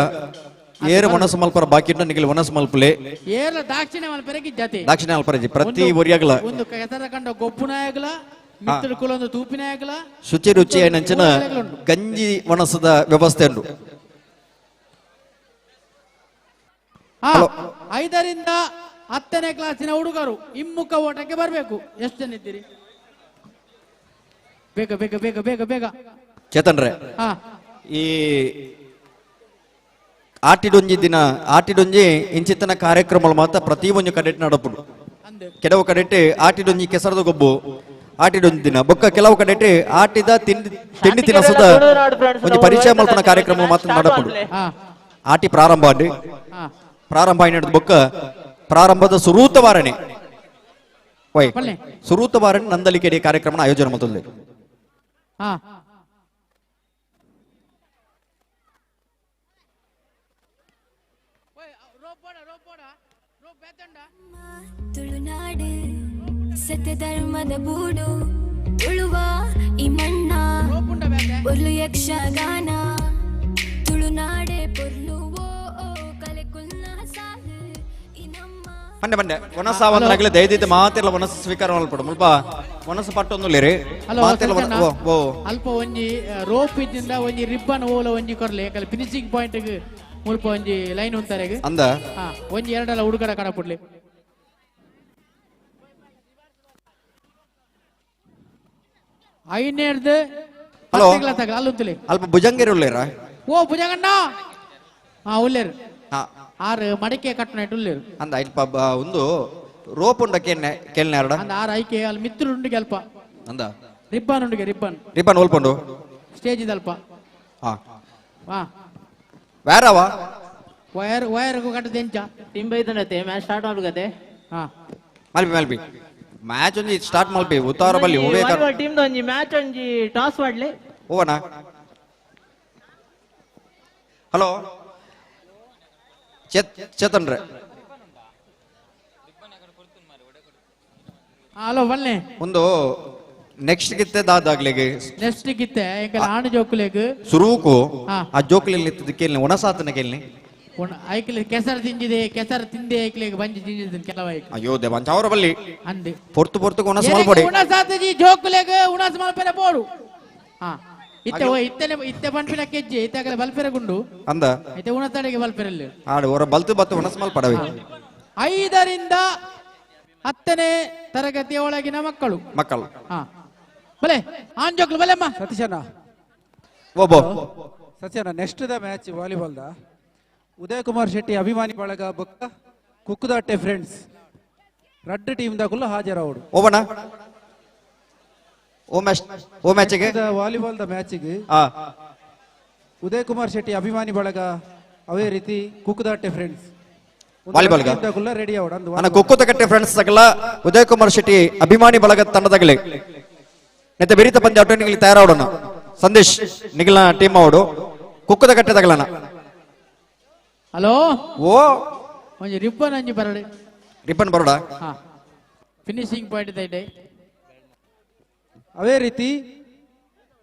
ಏರು ಒಣಸ ಮಲ್ಪರ ಬಾಕಿ ನಿಗಲಿ ಒಣಸ ಮಲ್ಪಲೆ ಏರ್ಲ ದಾಕ್ಷಿಣ್ಯ ಮಲ್ಪರಕ್ಕೆ ಜತೆ ದಾಕ್ಷಿಣ್ಯ ಮಲ್ಪರಜಿ ಪ್ರತಿ ಒರಿಯಾಗಲ ಒಂದು ಕೆಸರ ಕಂಡ ಗೊಬ್ಬುನಾಯಗಲ ಮಿತ್ತಡು ಕುಲೊಂದು ತೂಪಿನಾಯಗಲ ಶುಚಿ ರುಚಿ ಏನಂಚಿನ ಗಂಜಿ ಒಣಸದ ವ್ಯವಸ್ಥೆ ಉಂಟು. 5 ರಿಂದ 10ನೇ ಕ್ಲಾಸಿನ ಹುಡುಗರು ಹಿಮ್ಮುಖ ಓಟಕ್ಕೆ ಬರಬೇಕು. ಎಷ್ಟು ಜನ ಇದ್ದೀರಿ? ಬೇಗ ಬೇಗ ಬೇಗ ಬೇಗ ಬೇಗ. ಚೇತನ್ ರೇ, ಈ ಆಟಿಡೊಂಜಿ ದಿನ ಆಟಿಡೊಂಜಿ ಇಂಚಿತನ ಕಾರ್ಯಕ್ರಮ ಮಾತ್ರ ಪ್ರತಿ ಒಂಜಿ ಕಡೆಟ್ ನಡಪುಡು. ಕೆಲವು ಕಡೆಟ್ ಆಟಿಡೊಂಜಿ ಕೆಸರದ ಗೊಬ್ಬು ಆಟಿಡೊಂಜಿ ದಿನ ಬೊಕ್ಕ ಕೆಲವು ಕಡೆಟ್ ಆಟಿದ ತಿಂಡಿ ತಿಂಡಿ ತಿನಸದ ಒಂಜಿ ಪರಿಚಯ ಮಲ್ಪನ ಕಾರ್ಯಕ್ರಮ ಮಾತ್ರ ನಡಪುಡು. ಆಟಿ ಪ್ರಾರಂಭ ಆಡಿ ಪ್ರಾರಂಭ ಆಯ್ನಡ್ದು ಬೊಕ್ಕ ಪ್ರಾರಂಭದ ಸುರೂತ ವಾರಣೆ ವೈ ಸುರೂತ ವಾರಣೆ ನಂದಲಿಕೆಡಿ ಕಾರ್ಯಕ್ರಮ ಆಯೋಜನೆ ಮಾಡ್ತದೆ. ತುಳುನಾಡು ಸತ್ಯಧರ್ಮದ ಬೂಡು ತುಳುವ ಈ ಮಣ್ಣ ಪೊರ್ಲು ಯಕ್ಷಗಾನ ತುಳುನಾಡೆ ಪೊರ್ಲು ಕಲೆ ಕುಲ್ಲ ಸಾಲು ಪಂಡೆ ಪಂಡೆ ವನಸ ಒಂದರಾಗಲಿ ದಯದಿದ್ದ ಮಾತೆಲ್ಲ ವನಸ ಸ್ವೀಕಾರ ಮಲ್ಪಡು ಮುಲ್ಪ ವನಸ ಪಟ್ಟೊಂದುಲ್ಲೇರಿ ಮಾತೆಲ್ಲ ಓ ಅಲ್ಪ ಒಂಜಿ ರೋಪ್ ಇದ್ದಿಂದ ಒಂಜಿ ರಿಬ್ಬನ್ ಓಲ ಒಂಜಿ ಕೊರ್ಲೆ ಯಾಕಂದ್ರೆ ಫಿನಿಶಿಂಗ್ ಪಾಯಿಂಟ್ ಮುಲ್ಪ ಒಂಜಿ ಲೈನ್ ಉಂತಾರೆಗ್ ಅಂದ ಹಾ ಒಂಜಿ ಎರಡಲ್ಲ ಹುಡುಗಡ ಕಡಪುಡ್ಲಿ ಐನೇರ್ದು ಹಲೋ ಅಲ್ಲುಂತಲಿ ಅಲ್ಪ ಭುಜಂಗೇರಿ ಉಳ್ಳೇರಾ ಓ ಭುಜಂಗಣ್ಣ ಹಾ ಉಲ್ಲೇರು ಹಾ ಆರು ಮಡಿಕೆ ಕಟ್ಟಣ ಉಲ್ಲೇರು ಅಂದ ಅಲ್ಪ ಒಂದು ರೋಪ್ ಉಂಡ ಕೇಳ್ನೆ ಕೇಳ್ನೆ ಅರಡ ಅಂದ ಆರು ಐಕೆ ಅಲ್ಲಿ ಮಿತ್ರರು ಉಂಡಿಗೆ ಅಲ್ಪ ಅಂದ ರಿಬ್ಬನ್ ಉಂಡಿಗೆ ರಿಬ್ಬನ್ ರಿಬ್ಬನ್ ಓಲ್ಪಂಡು ಸ್ಟೇಜ್ ಇದಲ್ಪ ಹಾ ಹಾ വേറವ ವೈರ್ ವೈರ್ ಕಟ್ಟದ ಎಂಚ ಟೀಮ್ ಬೈದನತೆ ಮ್ಯಾಚ್ ಸ್ಟಾರ್ಟ್ ಮಾಡ್ಬೇಕತೆ ಹಾ ಮಲ್ಪಿ ಮಲ್ಪಿ ಮ್ಯಾಚ್ ಒಂಜಿ ಸ್ಟಾರ್ಟ್ ಮಲ್ಪಿ ಉತ್ತಾರ ಬಲ್ಲಿ ಒವೇ ವಾಲಿಬಾಲ್ ಟೀಮ್ ಒಂಜಿ ಮ್ಯಾಚ್ ಒಂಜಿ ಟಾಸ್ ಮಾಡ್ಲಿ ಓವನ ಹಲೋ ಚೇತನ್ ರೇ ಹಲೋ ಬನ್ನಿ ಒಂದು ನೆಕ್ಸ್ಟ್ ಗಿತ್ತೆ ದಾದಾಗ್ಲಿಗೆ ನೆಕ್ಸ್ಟ್ ಗಿತ್ತೆ ಎಂಕಲ್ ಆಣು ಜೋಕುಲೆಗ್ ಸುರೂಕು ಹಾ. ಆ ಜೋಕುಲಿ ನಿತ್ತದ ಕೇಳ್ನಿ ಒಣಸಾತನ ಕೇಳ್ನಿ ಐಕ್ಲೆ ಕೆಸರು ತಿಂದಿದೆ ಕೆಸರು ತಿಂದೆ ಐಕ್ಲೆಗ್ ಬಂಜಿ ತಿಂದಿದ್ದೀನಿ ಕೆಲವು ಐಕ್ ಅಯ್ಯೋ ದೇವ ಅವರ ಬಲ್ಲಿ ಅಂದೆ ಪೊರ್ತು ಪೊರ್ತು ಒಣಸ ಮಲ್ಪಡಿ ಉಣಸಾತಜಿ ಜೋಕುಲೆಗ್ ಉಣಸ ಮಲ್ಪೆರೆ ಬೋಡು ಹಾ ಇತ್ತೆ ಓ ಇತ್ತನೆ ಇತ್ತೆ ಪನ್ಪಿನ ಕೆಜ್ಜಿ ಇತ್ತೆ ಅಗಲ ಬಲ್ಪೆರೆ ಗುಂಡು ಅಂದ ಇತ್ತೆ ಉಣಸಾಡಿಗೆ ಬಲ್ಪೆರಲ್ಲಿ ಆಡು ಹೊರ ಬಲ್ತು ಬತ್ತು ಒಣಸ ಮಲ್ಪಡವೆ 5 ರಿಂದ 10ನೇ ತರಗತಿಯ ಒಳಗಿನ ಮಕ್ಕಳು ಮಕ್ಕಳು ಹಾ ಬಲೆ ಆನ್ ಜೋಕ್ಲು ಬಲೆ ಅಮ್ಮ ಸತೀಶಣ್ಣ ಒಬ್ಬ ಸತೀಶಣ್ಣ next the match volleyball the Udaya Kumar Shetty ಅಭಿಮಾನಿ ಬಳಗ ಬೊಕ್ಕ ಕುಕ್ಕುದಾಟೆ ಫ್ರೆಂಡ್ಸ್ ರಡ್ಡು ಟೀಮ್ ದಾಕುಲ್ಲ ಹಾಜರಾವಡು ಓಬಣ್ಣ ಓ ಮ್ಯಾಚ್ ಓ ಮ್ಯಾಚಿಗೆ ವಾಲಿಬಾಲ್ the ಮ್ಯಾಚಿಗೆ ಆ ಉದಯ ಕುಮಾರ್ ಶೆಟ್ಟಿ ಅಭಿಮಾನಿ ಬಳಗ ಅವೇ ರೀತಿ ಕುಕ್ಕುದಾಟೆ ಫ್ರೆಂಡ್ಸ್ ವಾಲಿಬಾಲ್ ದಾಕುಲ್ಲ ರೆಡಿ ಆವಡು ಅಂದು ಅನ್ನ ಕುಕ್ಕುತಕಟ್ಟೆ ಫ್ರೆಂಡ್ಸ್ ತಗಲ ಉದಯ್ ಕುಮಾರ್ ಶೆಟ್ಟಿ ಅಭಿಮಾನಿ ಬಳಗ ತಂಡದಗಲಿ ನೆತ್ತ ಬೆರಿತ ಪಂದ್ಯ ಅಟೋ ನಿಗಲಿ ತಯಾರಾವಡೋಣ ಸಂದೇಶ್ ನಿಗಲ ಟೀಮ್ ಅವಡು ಕುಕ್ಕುತಕಟ್ಟೆ ತಗಲನ ಹಲೋ ಓ ಒಂಜಿ ರಿಬ್ಬನ್ ಅಂಜಿ ಬರಡೆ ರಿಬ್ಬನ್ ಬರೋಡ ಹಾ ಫಿನಿಶಿಂಗ್ ಪಾಯಿಂಟ್ ಇದೆ ಅವೇ ರೀತಿ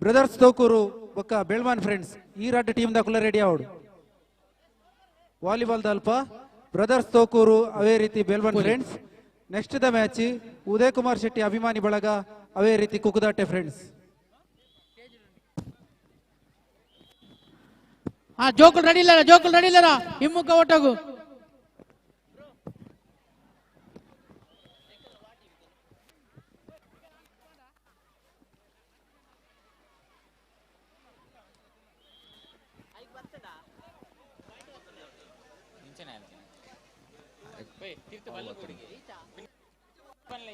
ಬ್ರದರ್ಸ್ ತೋಕೂರು ಬೊಕ್ಕ ಬೆಳ್ಮಾನ್ ಫ್ರೆಂಡ್ಸ್ ಈ ರಡ್ಡು ಟೀಮ್ ದಾಕುಲ್ಲ ರೆಡಿ ಆವಡು ವಾಲಿಬಾಲ್ ದಲ್ಪ ಬ್ರದರ್ಸ್ ತೋಕೂರು ಅವೇ ರೀತಿ Belman friends next the match Udaya Kumar Shetty ಅಭಿಮಾನಿ ಬಳಗ ಅವೇ ರೀತಿ ಕುಕ್ಕುದಾಟೆ ಫ್ರೆಂಡ್ಸ್ ಹಾ ಜೋಕುಲ್ ರೆಡಿ ಇಲ್ಲ ಜೋಕುಲ್ ರೆಡಿ ಇಲ್ಲ ಹಿಮ್ಮುಖ ಒಟ್ಟೋಗು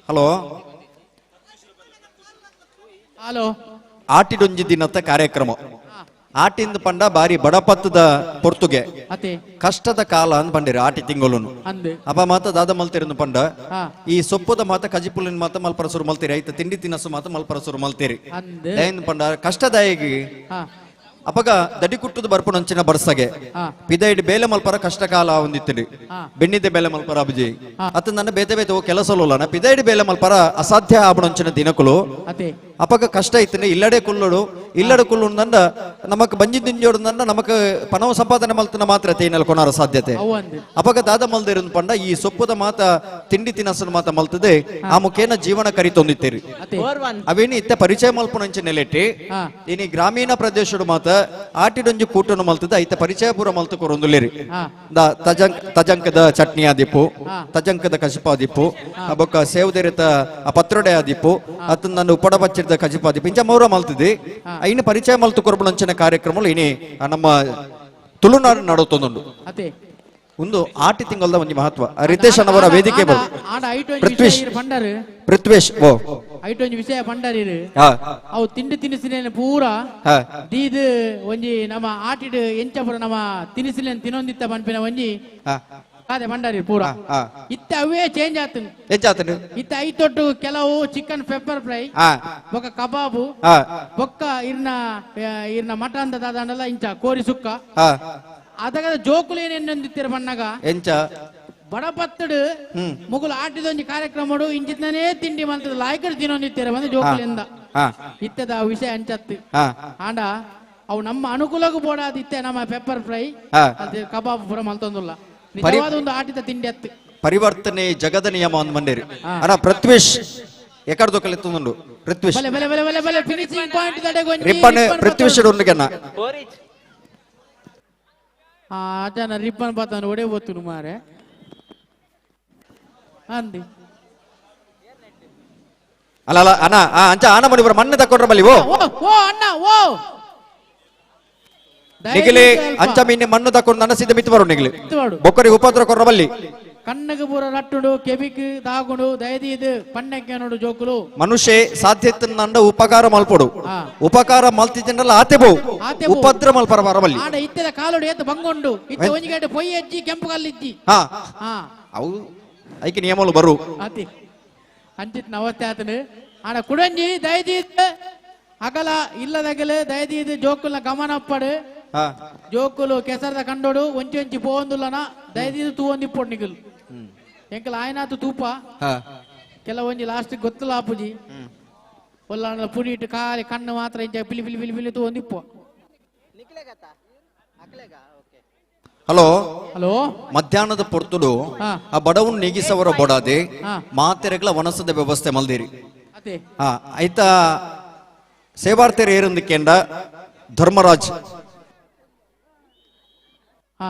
ಹಲೋ ಹಲೋ ಆಟಿಡೊಂಜಿ ದಿನದ ಕಾರ್ಯಕ್ರಮ ಆಟಿಂದ ಪಂಡ ಬಾರಿ ಬಡಪತ್ತದ ಪೊರ್ತುಗೆ ಅತೆ ಕಷ್ಟದ ಕಾಲ ಅಂದ್ ಪಂಡಿರಿ ಆಟಿ ತಿಂಗೊಲುನು ಅಂದೆ ಅಪ್ಪ ಮಾತ ದಾದ ಮಲ್ತಿರಂದು ಪಂಡ ಹಾ. ಈ ಸೊಪ್ಪುದ ಮಾತ ಕಜಿಪುಲಿನ ಮಾತ ಮಲ್ಪರಸುರು ಮಲ್ತೀರಿ ಐತ ತಿಂಡಿ ತಿನಸು ಮಾತ ಮಲ್ಪರಸುರು ಮಲ್ತೀರಿ ಅಂದೆ ದಯನ್ ಪಂಡ ಕಷ್ಟದಾಯಿಗೆ ಹಾ ಅಪಗ ದಡಿ ಕುಟ್ಟುದು ಬರ್ಪುನಂಚಿನ ಬರ್ಸಗೆ ಹಾ. ಪಿದೈಡ್ ಬೇಲೆ ಮಲ್ಪರ ಕಷ್ಟ ಕಾಲ ಒಂದಿತ್ತಿಡಿ ಹಾ. ಬೆನ್ನಿದ್ದೆ ಬೇಲೆ ಮಲ್ಪರ ಅಬ್ಜಿ ಅತ್ತ ನನ್ನ ಬೇತೆ ಬೇತೆ ಕೆಲಸಲೋಲನ ಪಿದೈಡ್ ಬೇಲೆ ಮಲ್ಪರ ಅಸಾಧ್ಯ ಆಬಣಂಚಿನ ದಿನಕುಲು ಅತೆ ಅಪಗ ಕಷ್ಟ ಇತ್ತನೆ ಇಲ್ಲಡೆ ಕುಲ್ಲುಡು ಇಲ್ಲಡೆ ಕುಲ್ಲುಂದಂಡ ನಮಕ್ ಬಂಜಿ ದಿಂಜೋಡುಂದಂಡ ನಮಕ್ ಪಣವು ಸಂಪಾದನೆ ಮಲ್ತನ ಮಾತ್ರ ತೇನಲ್ ಕೊನಾರ ಸಾಧ್ಯತೆ ಅವು ಅಂದೆ ಅಪಗ ದಾದ ಮಲ್ದಿರಂದು ಪಂಡ ಈ ಸೊಪ್ಪುದ ಮಾತ ತಿಂಡಿ ತಿನಸನ್ ಮಾತ ಮಲ್ತದೆ ಆ ಮುಖೇನ ಜೀವನ ಕರಿತೊಂದಿತ್ತೀರಿ ಅತೆ ಅವೇನಿ ಇತ್ತ ಪರಿಚಯ ಮಲ್ಪುನಂಚ ನೆಲೆಟ್ಟಿ ಹಾ. ಇನಿ ಗ್ರಾಮೀಣ ಪ್ರದೇಶಡು ಮಾತ ಆಟಿಡೊಂಜಿ ಕೂಟನು ಮಲ್ತದ ಐತ ಪರಿಚಯ ಪೂರ ಮಲ್ತು ಕೊರೊಂದುಲೇರಿ ಹಾ. The ತಜಂಕ್ ತಜಂಕದ ಚಟ್ನಿ ಆದಿಪ್ಪು ಹಾ. ತಜಂಕದ ಕಶಿಪ ಆದಿಪ್ಪು ಬೊಕ್ಕ ಸೇವದೇರಿತ ಆ ಪತ್ರೊಡೆ ಆದಿಪ್ಪು ಅತ್ತ ನನ್ನ ಉಪ್ಪಡ ಪಚ್ಚಿದ ಕಜಿಪ ಆದಿಪ್ಪು ಇಂಚ ಮೌರ ಮಲ್ತದಿ ಐನ ಪರಿಚಯ ಮಲ್ತು ಕೊರಬುನಂಚಿನ ಕಾರ್ಯಕ್ರಮలు ಇನಿ ಆ ನಮ್ಮ ತುಳುನಾಡು ನಡುತ್ತೊಂದುಂಡು ಅತೆ ಒಂದು ಆಟಿ ತಿಂಗಳದ ಒಂದು ಮಹತ್ವ ರಿತೇಶ್ ಅನ್ನವರ ವೇದಿಕೆ ಬರು ಆಡ ಐಟ್ ಒಂಜಿ ಪೃಥ್ವೀಶ್ ವಿಷಯ ಪಂಡರು ಪೃಥ್ವೇಶ್ ಓ ಐಟ್ ಒಂಜಿ ವಿಷಯ ಪಂಡರ್ ಇರು ಹಾ ಅವು ತಿಂಡಿ ತಿನಿಸಿನ ಪೂರ ಹಾ ದೀದ್ ಒಂಜಿ ನಮ್ಮ ಆಟಿಡ್ ಎಂಚ ಪೂರ ನಮ್ಮ ತಿನಿಸಿನ ತಿನ್ನೊಂದಿತ್ತ ಪನ್ಪಿನ ಒಂಜಿ ಹಾ ಕಾದೆ ಪಂಡರಿ ಪೂರ ಹಾ ಇತ್ತ ಅವೇ ಚೇಂಜ್ ಆತನ್ ಎಂಚಾತನು ಇತ್ತ ಐತೊಟ್ಟು ಕೆಲವು ಚಿಕನ್ ಪೆಪ್ಪರ್ ಫ್ರೈ ಹಾ ಬೊಕ್ಕ ಕಬಾಬು ಹಾ ಬೊಕ್ಕ ಇರ್ನ ಇರ್ನ ಮಟನ್ ದಾದಾಂಡಲ ಇಂಚ ಕೋರಿ ಸುಕ್ಕ ಹಾ ಅದಗ ಜೋಕುಲು ಏನೇನೊಂದಿತ್ತೀರ ಬಣ್ಣಗ ಎಂಚ ಬಡಪತ್ತಡು ಹ್ಮ್ ಮುಗುಲು ಆಟಿದೊಂಜಿ ಕಾರ್ಯಕ್ರಮಡು ಇಂಚಿತನೇ ತಿಂಡಿ ಮಂತದ ಲಾಯ್ಕಡ್ ತಿನ್ನೊಂದಿತ್ತೀರ ಬಂದು ಜೋಕುಲಿಂದ ಹಾ ಇತ್ತದ ವಿಷಯ ಅಂಚತ್ತು ಹಾ ಆಂಡ ಅವು ನಮ್ಮ ಅನುಕೂಲಕ್ಕೂ ಬೋಡಾದ ಇತ್ತೆ ನಮ್ಮ ಪೆಪ್ಪರ್ ಫ್ರೈ ಹಾ. ಅದು ಕಬಾಬ್ ಪೂರ ಮಲ್ತೊಂದುಲ್ಲ ನಿಜವಾದ ಒಂದು ಆಟಿದ ತಿಂಡಿ ಅತ್ತು ಪರಿವರ್ತನೆ ಜಗದ ನಿಯಮ ಅಂದ್ ಮಂಡೇರಿ ಅಣ್ಣ ಪೃಥ್ವೀಶ್ ಎಕಡ್ದೊ ಕಲಿತುಂಡು ಪೃಥ್ವೀಶ್ ಬಲೆ ಬಲೆ ಬಲೆ ಬಲೆ ಬಲೆ finishing point ತಡೆಗೊಂಜಿ Ripon Prithvish ಉಂಡುಗೆನ್ನ ಆಚನ ribbon ಬಾತಾನ ಒಡೆ ಒತ್ತುನು ಮಾರೆ ಅಂದಿ ಅಲ್ಲ ಅಲ್ಲ ಅಣ್ಣ ಅಂಚ ಆನ ಮಣಿ ಬರ ಮಣ್ಣು ತಕೊಂಡ್ರ ಬಲ್ಲಿ ಓ ಓ ಓ ಅಣ್ಣ ಓ ನಿಗಲಿ ಅಂಚ ಮೀನಿ ಮಣ್ಣು ತಕೊಂಡು ನನ್ನ ಸೀದ ಮಿತ್ತು ಬರು ನಿಗಲಿ ಮಿತ್ತು ಬೊಕ್ಕರಿಗೆ ಉಪದ್ರ ಕೊರ್ರ ಬಲ್ಲಿ ಕಣ್ಣಗೆ ಪೂರ ರಟ್ಟುಡು ಕೆಬಿಕ್ ತಾಗುಡು ದಯದೀದು ಪಣ್ಣಕ್ಕೆ ನೋಡು ಜೋಕುಲು ಮನುಷ್ಯ ಸಾಧ್ಯತೆ ನಂಡ ಉಪಕಾರ ಮಲ್ಪೊಡು ಉಪಕಾರ ಮಲ್ತಿದ್ದಲ್ಲ ಆತೆ ಬೋ ಆತೆ ಬೋ. ಉಪದ್ರ ಮಲ್ಪರ ಬರಬಲ್ಲಿ ಆಡ ಇತ್ತೆದ ಕಾಲುಡು ಏತ ಬಂಗೊಂಡು ಇತ್ತೆ ಒಂಜಿಗೇಟು ಪೊಯ್ಯಿ ಅಜ್ಜಿ ಕೆಂಪು ಕಲ್ಲಿಜ್ಜಿ ಹಾ ಹಾ ಅವು ಐಕೆ ನಿಯಮಲು ಬರು ಅತಿ ಅಂಚಿತ್ ನವತ್ತೆ ಆತನು ಆಡ ಕುಡಂಜಿ ದಯದೀದ್ ಅಗಲ ಇಲ್ಲದಗಲ ದಯದೀದ್ ಜೋಕುಲ್ನ ಗಮನಪ್ಪಡು ಹಾ ಜೋಕುಲು ಕೆಸರದ ಕಂಡೋಡು ಒಂಚಿ ಒಂಚಿ ಪೋವೊಂದುಲ್ಲನ ದಯದೀದ್ ತೂವೊಂದಿಪ್ಪೊಡು ನಿಗಲು ಎಂಕಲ್ ಆಯ್ನಾತು ತೂಪ ಹಾ ಕೆಲವೊಂಜಿ ಲಾಸ್ಟ್ ಗೊತ್ತಲ್ಲ ಆಪುಜಿ ಒಲ್ಲಾಂಡ ಪುಡಿಟ್ಟು ಖಾಲಿ ಕಣ್ಣು ಮಾತ್ರ ಇಂಚ ಪಿಲಿ ಪಿಲಿ ಪಿಲಿ ಪಿಲಿ ತೂವೊಂದಿಪ್ಪು ಹಲೋ ಹಲೋ ಮಧ್ಯಾಹ್ನದ ಪೊರ್ತುಡು ಹಾ. ಆ ಬಡವನ್ ನೀಗಿಸವರ ಬೊಡಾದೆ ಹಾ. ಮಾತೆರೆಗಳ ವನಸದ ವ್ಯವಸ್ಥೆ ಮಲ್ದಿರಿ ಅದೇ ಹಾ ಐತ ಸೇವಾರ್ಥಿಯರು ಏರೊಂದಿಕ್ಕೆಂಡ ಧರ್ಮರಾಜ್ ಹಾ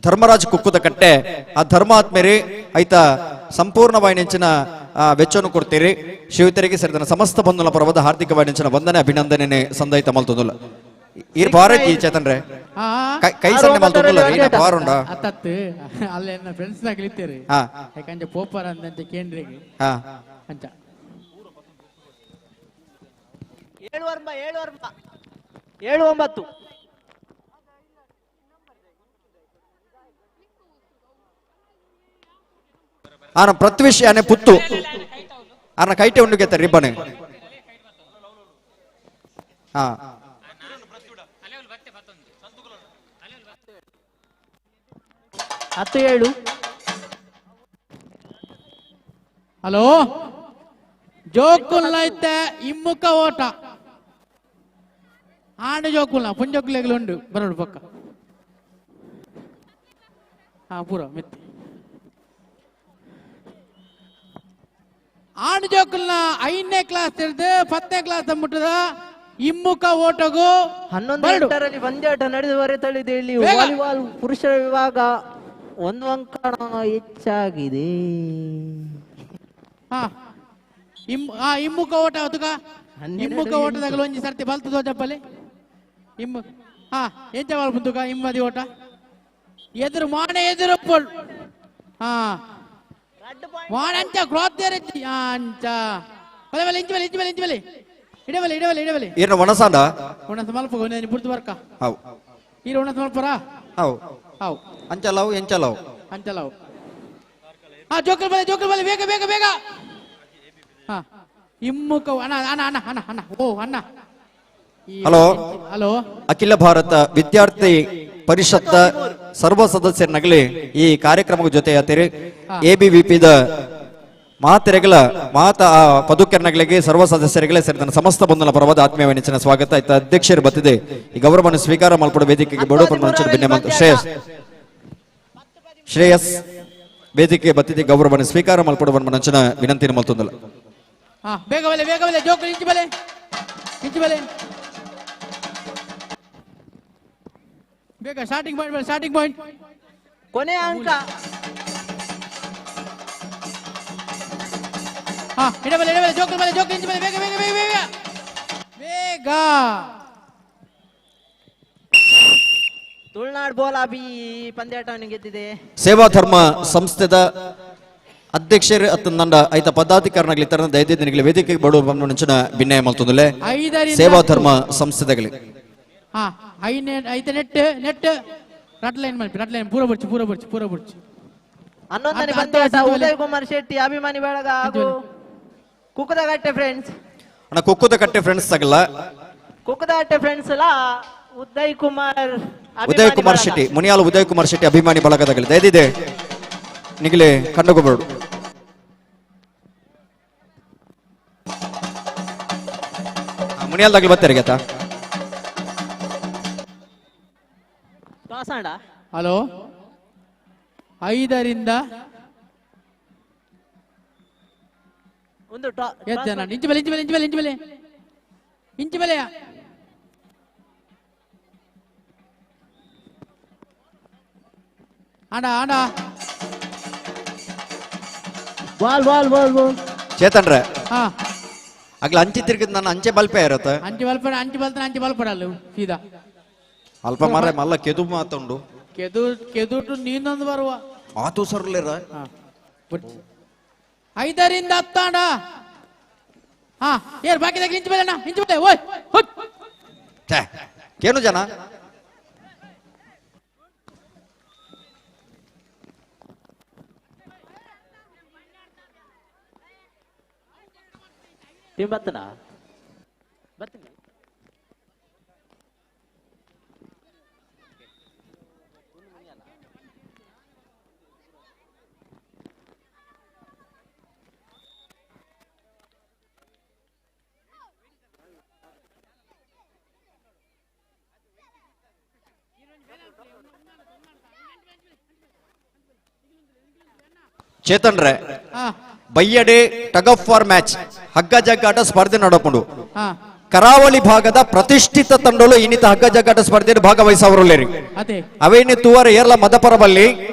ಧರ್ಮರಾಜ್ ಕುಕ್ಕುದ ಕಟ್ಟೆ ಆ ಧರ್ಮಾತ್ಮೇರಿ ಐತ ಸಂಪೂರ್ಣವಾಯಿನೆಂಚಿನ ವೆಚ್ಚವನ್ನು ಕೊಡ್ತೀರಿ. ಶಿವತೆರಿಗೆ ಸೇರಿದ ಸಮಸ್ತ ಬಂಧುಲ ಪರ್ವದ ಹಾರ್ದಿಕವಾಯಿನೆಂಚಿನ ವಂದನೆ ಅಭಿನಂದನೆ ಸಂದೈತ ಮಲ್ತೊಂದುಲ್ಲ. ಈರ್ ಬಾರಜ್ಜಿ ಚೇತನ್ರೆ ಕೈ ಸನ್ನೆ ಮಲ್ತೊಂದುಲ್ಲ ರೀ ಬಾರುಂಡ ಅತ್ತತ್ತು ಅಲ್ಲ ಎನ್ನ ಫ್ರೆಂಡ್ಸ್ ನಾಗ ಇತ್ತೀರಿ ಹಾ. ಯಾಕಂದ್ರೆ ಪೋಪರ್ ಅಂದಂತೆ ಕೇಂದ್ರಿಗೆ ಹಾ ಅಂಚ ಏಳು ವರ್ಮ ಏಳು ವರ್ಮ ಏಳು ಒಂಬತ್ತು ಆನ ಪೃಥ್ವಿಶ್ ಆನೆ ಪುತ್ತು ಆನ ಕೈಟೆ ಉಂಡು ಗೆತ್ತ ರಿಬ್ಬನ್ ಹಾ ಹತ್ತು ಏಳು ಹಲೋ ಜೋಕುಲ್ನ ಇತ್ತೆ ಇಮ್ಮುಖ ಓಟ ಆಂಡ ಜೋಕುಲ್ನ ಪುಂಜೋಕುಲೆಗ್ಲು ಉಂಡು ಬರೋಡು ಪಕ್ಕ ಹಾ ಪೂರ ಮೆತ್ತಿ ಆಂಡ ಜೋಕುಲ್ನ ಐದನೇ ಕ್ಲಾಸ್ ಹಿಡ್ದು ಪತ್ತನೇ ಕ್ಲಾಸ್ ಮುಟ್ಟದ ಇಮ್ಮುಖ ಓಟಗು ಹನ್ನೊಂದು ಬರಡು. ಎಂಟರಲ್ಲಿ ಪಂದ್ಯಾಟ ನಡೆದುವರೆ ತಳಿದೆ ಇಲ್ಲಿ ಬೇಗ. ವಾಲಿಬಾಲ್ ಪುರುಷರ ವಿಭಾಗ ಒಂದು ಅಂಕ ಹೆಚ್ಚಾಗಿದೆ. ಹಾ ಇಮ್ಮುಖ ಓಟ ಅದುಕ ಇಮ್ಮುಖ ಓಟದಾಗ ಒಂಜಿ ಸರ್ತಿ ಬಲ್ತು ದೋಜಪ್ಪಲ್ಲಿ ಇಮ್ಮು ಹಾ ಎಂಚ ಬಾಲ್ ಇಮ್ಮದಿ ಓಟ ಎದುರು ಮಾನೆ ಎದುರು ಪೊಲ್ ಹಾ ಮಾನೆ ಅಂಚ ಕ್ರಾತ್ ಅಂಚ ಬಲೆ ಬಲೆ ಇಂಚ ಬಲೆ ಇಂಚ ಬಲೆ ಇಂಚ ಬಲೆ ಇಡಬಲೆ ಇಡಬಲೆ ಇಡಬಲೆ ಈರ್ನ ವನಸಾಂಡ ಒಣ ಸಮಲ್ಪ ಒಂಜಿ ಪುರ್ತು ಬರ್ಕ how ಈರ್ ಒಣ ಸಮಲ್ಪರ how how ಅಂಚಲವು ಎಂಚಲವು ಅಂಚಲವು ಹಾ ಜೋಕರ್ ಬಲೆ ಜೋಕರ್ ಬಲೆ ಬೇಗ ಬೇಗ ಬೇಗ ಹಾ ಇಮ್ಮುಖ ಅಣ್ಣ ಅಣ್ಣ ಅಣ್ಣ ಅಣ್ಣ ಅಣ್ಣ ಓ ಅಣ್ಣ ಹಲೋ ಹಲೋ ಅಖಿಲ ಭಾರತ ವಿದ್ಯಾರ್ಥಿ ಪರಿಷತ್ ಸರ್ವ ಸದಸ್ಯರನಗಲಿ ಈ ಕಾರ್ಯಕ್ರಮದ ಜೊತೆ ಆತೀರಿ. ಎಬಿವಿಪಿದ ಮಾತೆರೆಗಳ ಮಾತ ಪದುಕೆರ್ನಗಳಿಗೆ ಸರ್ವ ಸದಸ್ಯರಿಗೆ ಸೇರಿದ ಸಮಸ್ತ ಬಂಧುಲ ಪರವಾದ ಆತ್ಮೀಯ ನೆಚ್ಚಿನ ಸ್ವಾಗತ. ಆಯ್ತ ಅಧ್ಯಕ್ಷರು ಬತ್ತಿದೆ ಈ ಗೌರವವನ್ನು ಸ್ವೀಕಾರ ಮಲ್ಪಡ ವೇದಿಕೆಗೆ ಬಡು ಶ್ರೇಯಸ್ ಶ್ರೇಯಸ್ ವೇದಿಕೆ ಬತ್ತಿದೆ ಗೌರವವನ್ನು ಸ್ವೀಕಾರ ಮಲ್ಪಡುವ ನಂಚಿನ ವಿನಂತಿನ ಮಲ್ತೊಂದಲ್ಲ. ಹಾ ಬೇಗ ಬಲೆ ಬೇಗ ಬಲೆ ಜೋಕರ್ ಇಂಚು ಬಲೆ ಇಂಚು ಬಲೆ ಬೇಗ ಸ್ಟಾರ್ಟಿಂಗ್ ಪಾಯಿಂಟ್ ಬಲೆ ಸ್ಟಾರ್ಟಿಂಗ್ ಪಾಯಿಂಟ್ ಕೊನೆಯ ಅಂಕ ಹಾ ಇಡಬಲೆ ಇಡಬಲೆ ಜೋಕರ್ ಬಲೆ ಜೋಕರ್ ಇಂಚು ಬಲೆ ಬೇಗ ಬೇಗ ಬೇಗ ಬೇಗ ಬೇಗ ತುಳುನಾಡು ಬೋಲಾಬಿ ಪಂದ್ಯಾಟವನ್ನು ಗೆದ್ದಿದೆ. ಸೇವಾ ಧರ್ಮ ಸಂಸ್ಥೆದ ಅಧ್ಯಕ್ಷರು ಅತ್ತಂದ ಐತ ಪದಾಧಿಕಾರಿನಾಗಲಿ ತರ ದಯದಿನಿಗೆ ವೇದಿಕೆಗೆ ಬಡುವ ನಂಚಿನ ವಿನಯ ಮಲ್ತೊಂದುಲೆ ಐದರಿಂದ ಸೇವಾ ಧರ್ಮ ಸಂಸ್ಥೆದಗಲಿ. ಹಾ ಐನೇ ಐತ ನೆಟ್ ನೆಟ್ ರಟ್ ಲೈನ್ ಮಲ್ಪಿ ರಟ್ ಲೈನ್ ಪೂರ ಬುರ್ಚಿ ಪೂರ ಬುರ್ಚಿ ಪೂರ ಬುರ್ಚಿ. ಹನ್ನೊಂದನೇ ಅಂತ- ಪಂದ್ಯಾಟ ಅಂತ ಉದಯ್ ಕುಮಾರ್ ಶೆಟ್ಟಿ ಅಭಿಮಾನಿ ಬಳಗ ಹಾಗೂ ಕುಕ್ಕದಗಟ್ಟೆ ಫ್ರೆಂಡ್ಸ್. ಅಣ್ಣ ಕುಕ್ಕುದಕಟ್ಟೆ ಫ್ರೆಂಡ್ಸ್ ತಗಲ್ಲ ಕುಕ್ಕದಗಟ್ಟೆ ಫ್ರೆಂಡ್ಸ್ ಅಲ್ಲ ಉದಯ್ ಕುಮಾರ್ ಅಭಿಮಾನಿ ಉದಯ್ ಕುಮಾರ್ ಬಳಗ. ಶೆಟ್ಟಿ ಮುನಿಯಾಲ ಉದಯ್ ಕುಮಾರ್ ಶೆಟ್ಟಿ ಅಭಿಮಾನಿ ಬಳಗದಗಲಿ ದಯದಿದೆ ನಿಗಲೆ ಕಣ್ಣುಗೊಬ್ಬರು ಮುನಿಯಾಲ್ದಾಗ್ಲಿ ಬರ್ತಾರೆ ಗೆತ್ತಾ. ಟಾಸ್ ಆಡ. ಹಲೋ ಐದರಿಂದ ಒಂದು ಎದ್ದು ಜನ ಇಂಚು ಬಲೆ ಇಂಚು ಬಲೆ ಇಂಚು ಬಲೆ ಇಂಚು ಬಲೆ ಇಂಚು ಬಲೆಯ ಆಂಡ ಆಂಡ ಬಾಲ್ ಬಾಲ್ ಬಾಲ್ ಬಾಲ್ ಚೇತನ್ರೆ ಹಾ ಅಗ್ಲ ಅಂಚೆ ತಿರ್ಗಿದ್ ನಾನು ಅಂಚೆ ಬಲ್ಪೆ ಇರತ್ತೆ ಅಂಚೆ ಬಲ್ಪಡ ಅಂಚೆ ಬಲ್ತಾನೆ ಅಂಚೆ ಬಲ್ಪಡಲ್ಲ ಸೀದಾ ಅಲ್ಪ ಮಾರ್ರೆ ಮಲ್ಲ ಕೆದು ಮಾತುಂಡು ಕೆದು ಕೆದುಟು ನೀನೊಂದು ಬರುವ ಆತು ಸರ್ಲಿರ 5 ರಿಂದ 10 ಆಂಡ ಹಾ ಏರ್ ಬಾಕಿದಾಗ ಇಂಚು ಬೇಲೆ ಅಣ್ಣ ಇಂಚು ಬೇಲೆ ಓಯ್ ಹೊಟ್ ಕೇನು ಜನ ಟೀಮ್ ಬತ್ತನಾ ಬತ್ತೀನಿ ಚೇತನ್ರೆ ಹಾ ಬಯ್ಯಡೆ ಟಗ್ ಆಫ್ ಫಾರ್ ಮ್ಯಾಚ್ ಹಗ್ಗ ಜಗ್ಗಾಟ ಸ್ಪರ್ಧೆ ನಡಪುಂಡು ಹಾ ಕರಾವಳಿ ಭಾಗದ ಪ್ರತಿಷ್ಠಿತ ತಂಡಲು ಇನ್ನಿತ ಹಗ್ಗ ಜಗ್ಗಾಟ ಸ್ಪರ್ಧೆಯಲ್ಲಿ ಭಾಗವಹಿಸವರುಳ್ಳೇರಿ ಅದೇ ಅವೇನಿ ತೂವರ ಏರ್ಲ ಮದಪರಬಲ್ಲಿ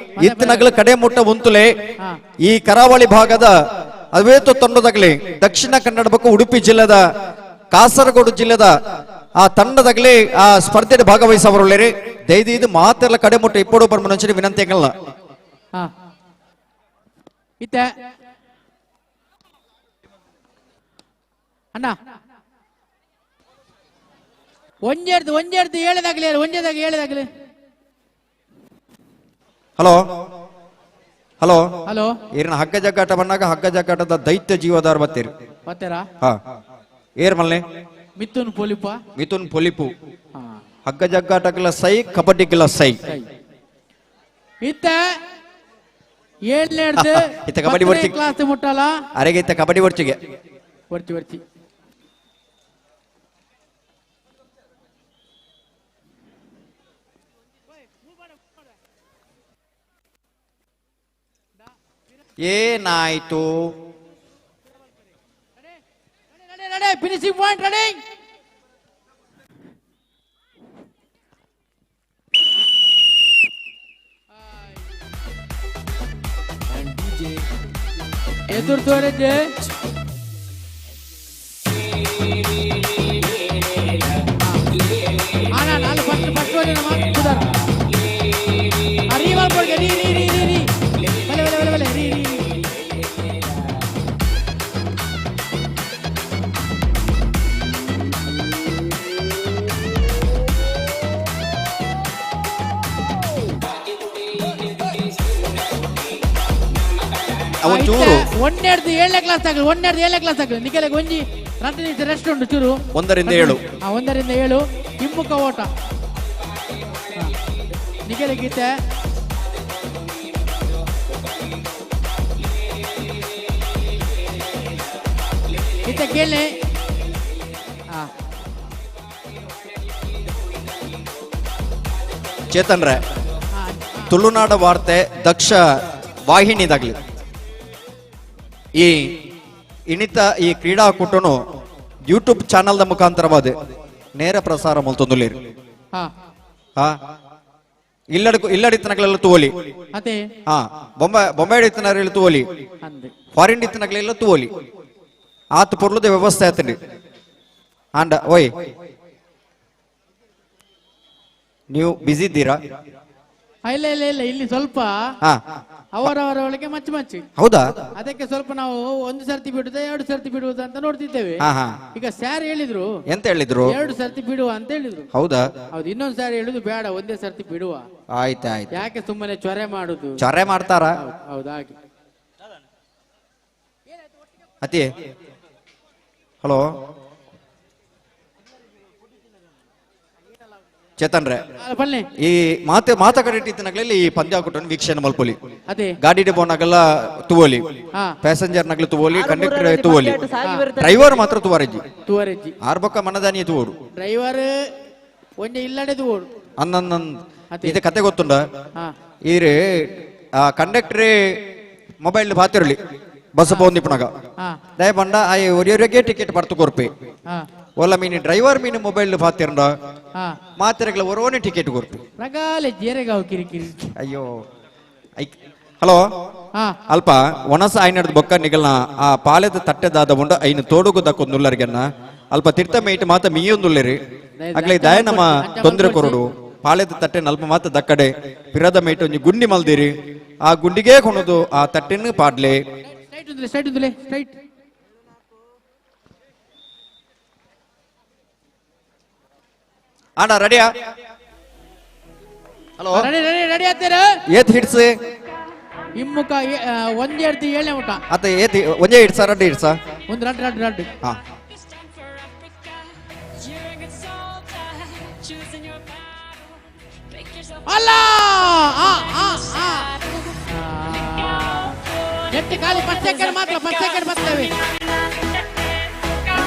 ಇತ್ತನಗಲು ಕಡೆ ಮುಟ್ಟ ಉಂತುಲೆ ಈ ಕರಾವಳಿ ಭಾಗದ ಅವೇತು ತಂಡದಾಗಲಿ ದಕ್ಷಿಣ ಕನ್ನಡ ಬಕ್ಕ ಉಡುಪಿ ಜಿಲ್ಲೆದ ಕಾಸರಗೋಡು ಜಿಲ್ಲೆದ ಆ ತಂಡದಾಗಲಿ ಆ ಸ್ಪರ್ಧೆಯಲ್ಲಿ ಭಾಗವಹಿಸವರುಳ್ಳೇರಿ ದೈದೀದು ಮಾತೆಲ್ಲ ಕಡೆ ಮುಟ್ಟ ಇಪ್ಪಡು ಪರ್ಮನಂಚಿನ ವಿನಂತಿಗಳನ್ನ ಹಾ ಇತ್ತೆ ಅಣ್ಣ ಒಂಜೆರ್ದು ಒಂಜೆರ್ದು ಏಳದಾಗ್ಲಿ ಒಂಜೆದಾಗ ಏಳದಾಗ್ಲಿ ಹಲೋ ಹಲೋ ಹಲೋ ಏರಿನ ಹಗ್ಗ ಜಗ್ಗಾಟ ಬಂದಾಗ ಹಗ್ಗ ಜಗ್ಗಾಟದ ದೈತ್ಯ ಜೀವದಾರ ಬತ್ತೀರಿ ಬತ್ತೀರಾ ಹಾ ಏರ್ ಮಲ್ನೆ ಮಿಥುನ್ ಪೊಲಿಪ ಮಿಥುನ್ ಪೊಲಿಪು ಹಗ್ಗ ಜಗ್ಗಾಟಕ್ಕೆಲ್ಲ ಸೈ ಕಬಡ್ಡಿಗೆಲ್ಲ ಸೈ ಇತ್ತ ಏಳನೇಡ್ದು ಇತ್ತ ಕಬಡ್ಡಿ ಬರ್ತಿ ಕ್ಲಾಸ್ ಮುಟ್ಟಲ್ಲ ಅರೆಗೆ ಇತ್ತ ಕಬಡ್ಡಿ ಬರ್ಚಿಗೆ ಬರ್ಚಿ ಬರ್ಚಿ ಏನಾಯ್ತು ಫಿನಿಶಿಂಗ್ ಪಾಯಿಂಟ್ ರೆಡಿ ಎದುರು ತೋರಿದ್ದೆ ಅಣ್ಣ ನಾನು ಫಸ್ಟ್ ಫಸ್ಟ್ ಓದಿನ ಮಾತು ರೀ ಮಾಡ್ಕೊಡ್ಗೆ ರೀ ರೀ ರೀ ರೀ ರೀ ಬಲೆ ಬಲೆ ಬಲೆ ಬಲೆ ರೀ ರೀ ರೀ ಅವನ್ ಚೂರು ಒಂದೆರಡು ಏಳನೇ ಕ್ಲಾಸ್ ಆಗಲಿ ಒಂದೆರಡು ಏಳನೇ ಕ್ಲಾಸ್ ಆಗಲಿ ನಿಖಿಲಗೆ ಒಂಜಿ ರಟ್ಟು ನಿಮಿಷ ರೆಸ್ಟ್ ಉಂಟು ಚೂರು 1 ರಿಂದ 7. ಹಾ 1 ರಿಂದ 7 ಹಿಮ್ಮುಖ ಓಟ ನಿಖಿಲ ಗೀತೆ ಗೀತೆ ಕೇಳಿ ಹಾ ಚೇತನ್ ರೇ ತುಳುನಾಡ ವಾರ್ತೆ ದಕ್ಷ ವಾಹಿನಿದಾಗ್ಲಿ ಈ ಇಣಿತ ಈ ಕ್ರೀಡಾಕೂಟನು ಯೂಟ್ಯೂಬ್ ಚಾನಲ್ದ ಮುಖಾಂತರವಾದ ನೇರ ಪ್ರಸಾರ ಮಲ್ತೊಂದುಲೇರು ಹಾ ಹಾ ಇಲ್ಲಡಕು ಇಲ್ಲಡಿತನಗಳೆಲ್ಲ ತೋಲಿ ಅದೇ ಹಾ ಬೊಂಬೆ ಬೊಂಬೆ ಹಿಡಿತನಗಳೆಲ್ಲ ತೋಲಿ ಅಂದೆ ಫಾರಿನ್ ಇತ್ತನಗಳೆಲ್ಲ ತೋಲಿ ಆತ ಪೊರ್ಲುದ ವ್ಯವಸ್ಥೆ ಆತಂడి ಆಂಡ ಓಯ್ ನೀವು ಬ್ಯುಸಿ ಇದ್ದೀರಾ ಇಲ್ಲ ಇಲ್ಲ ಇಲ್ಲ ಇಲ್ಲಿ ಸ್ವಲ್ಪ ಹಾ ಅವರವರ ಒಳಗೆ ಮಚ್ಚು ಮಚ್ಚು ಹೌದಾ? ಅದಕ್ಕೆ ಸ್ವಲ್ಪ ನಾವು ಒಂದು ಸರ್ತಿ ಬಿಡುದ ಎರಡು ಸರ್ತಿ ಬಿಡುವುದ ಅಂತ ನೋಡ್ತಿದ್ದೇವೆ ಹಾ, ಹಾ. ಈಗ ಸ್ಯಾರ್ ಹೇಳಿದ್ರು ಎಂತ ಹೇಳಿದ್ರು? ಎರಡು ಸರ್ತಿ ಬಿಡುವ ಅಂತ ಹೇಳಿದ್ರು ಹೌದಾ ಹೌದು ಇನ್ನೊಂದ್ ಸಾರಿ ಹೇಳುದು ಬೇಡ ಒಂದೇ ಸರ್ತಿ ಬಿಡುವ ಆಯ್ತು ಆಯ್ತು ಯಾಕೆ ಸುಮ್ಮನೆ ಚೊರೆ ಮಾಡುದು ಚೊರೆ ಮಾಡ್ತಾರಾ? ಹೌದು ಹಾಗೆ ಅತಿ ಹಲೋ ಚೇತನ್ ರೇ ಬನ್ನಿ ಈ ಮಾತೆ ಮಾತುಕತೆ ಈ ಪಂದ್ಯಾಕೂಟವನ್ನು ವೀಕ್ಷಣೆ ಮಲ್ಪೊಲಿ ಅದೇ ಗಾಡಿ ಬೋನಾಗೆಲ್ಲ ತುವೋಲಿ ಹಾ. ಪ್ಯಾಸೆಂಜರ್ ನಗಲು ತುವೋಲಿ ಕಂಡಕ್ಟರ್ ತುವೋಲಿ ಸಾಗಿ ಬರ್ತಾರೆ. ಡ್ರೈವರ್ ಮಾತ್ರ ತುವಾರಿಜ್ಜಿ ತುವರೆಜ್ಜಿ ಆರ್ಬೊಕ್ಕ ಮನದಾನಿ ತುವೋಡು ಡ್ರೈವರ್ ಒಂಜೆ ಇಲ್ಲಡೆ ತುವೋಡು ಅನ್ನನ್ನ ಇದು ಕತೆ ಗೊತ್ತುಂಡ ಹಾ. ಈರೆ ಆ ಕಂಡಕ್ಟರ್ ಮೊಬೈಲ್ ಬಾತಿರಲಿ ಬಸ್ ಪೋಂದಿಪ್ಪನಾಗ ಹಾ. ದಯ ಬಂಡ ಆಯ್ ಒರಿಯೊರಿಗೆ ಟಿಕೆಟ್ ಬರ್ತು ಕೊರ್ಪೆ ಹಾ. ಒಲ್ಲ ಮೀನು ಡ್ರೈವರ್ ಮೀನು ಮೊಬೈಲ್ ಬಾತಿರಂಡ ಹಾ. ಮಾತಿರಗಳ ಒರೋನೆ ಟಿಕೆಟ್ ಕೊರ್ಪೆ ರಗಾಲೆ ಜೇರೆಗಾವ್ ಕಿರಿಕಿರಿ ಅಯ್ಯೋ ಹಲೋ ಅಲ್ಪ ಒಣಸ ಐನಡ್ದು ಬೊಕ್ಕ ನಿಗಲ್ನ ಆ ಪಾಲೆದ ತಟ್ಟೆದಾದ ಉಂಡು ಐನು ತೋಡುಗು ದಕ್ಕೊಂದುಲ್ಲರಿಗನ್ನ ಅಲ್ಪ ತಿರ್ತ ಮೇಟ್ ಮಾತ ಮೀಯೊಂದುಲ್ಲೇರಿ ಅಗ್ಲೆ ದಯ ನಮ್ಮ ತೊಂದರೆ ಕೊರಡು ಪಾಲೆದ ತಟ್ಟೆ ನಲ್ಪ ಮಾತ ದಕ್ಕಡೆ ಪಿರದ ಮೇಟ್ ಒಂಜಿ ಗುಂಡಿ ಮಲ್ದಿರಿ ಆ ಗುಂಡಿಗೆ ಕೊಣದು ಆ ತಟ್ಟೆನ್ನು ಪಾಡ್ಲೆ ಸ್ಟ್ರೈಟ್ ಉಂದುಲೆ ಸ್ಟ್ರೈಟ್ ಅಣ್ಣ ರೆಡಿಯಾ ಹಲೋ ರೆಡಿ ರೆಡಿ ರೆಡಿ ಆತೀರ ಏತ್ ಹಿಡ್ಸ್ ಇಮ್ಮುಖ ಒಂದೆರಡು ಏಳನೇ ಊಟ ಅತ್ತ ಏತ್ ಒಂಜೇ ಹಿಡ್ಸ ರಡ್ಡು ಹಿಡ್ಸ ಒಂದು ರಡ್ಡು ರಡ್ಡು ರಡ್ಡು ಹಾ ಅಲ್ಲ ಆ ಆ ಆ ನೆಟ್ಟಿ ಖಾಲಿ ಫಸ್ಟ್ ಸೆಕೆಂಡ್ ಮಾತ್ರ ಫಸ್ಟ್ ಸೆಕೆಂಡ್ ಬರ್ತೇವೆ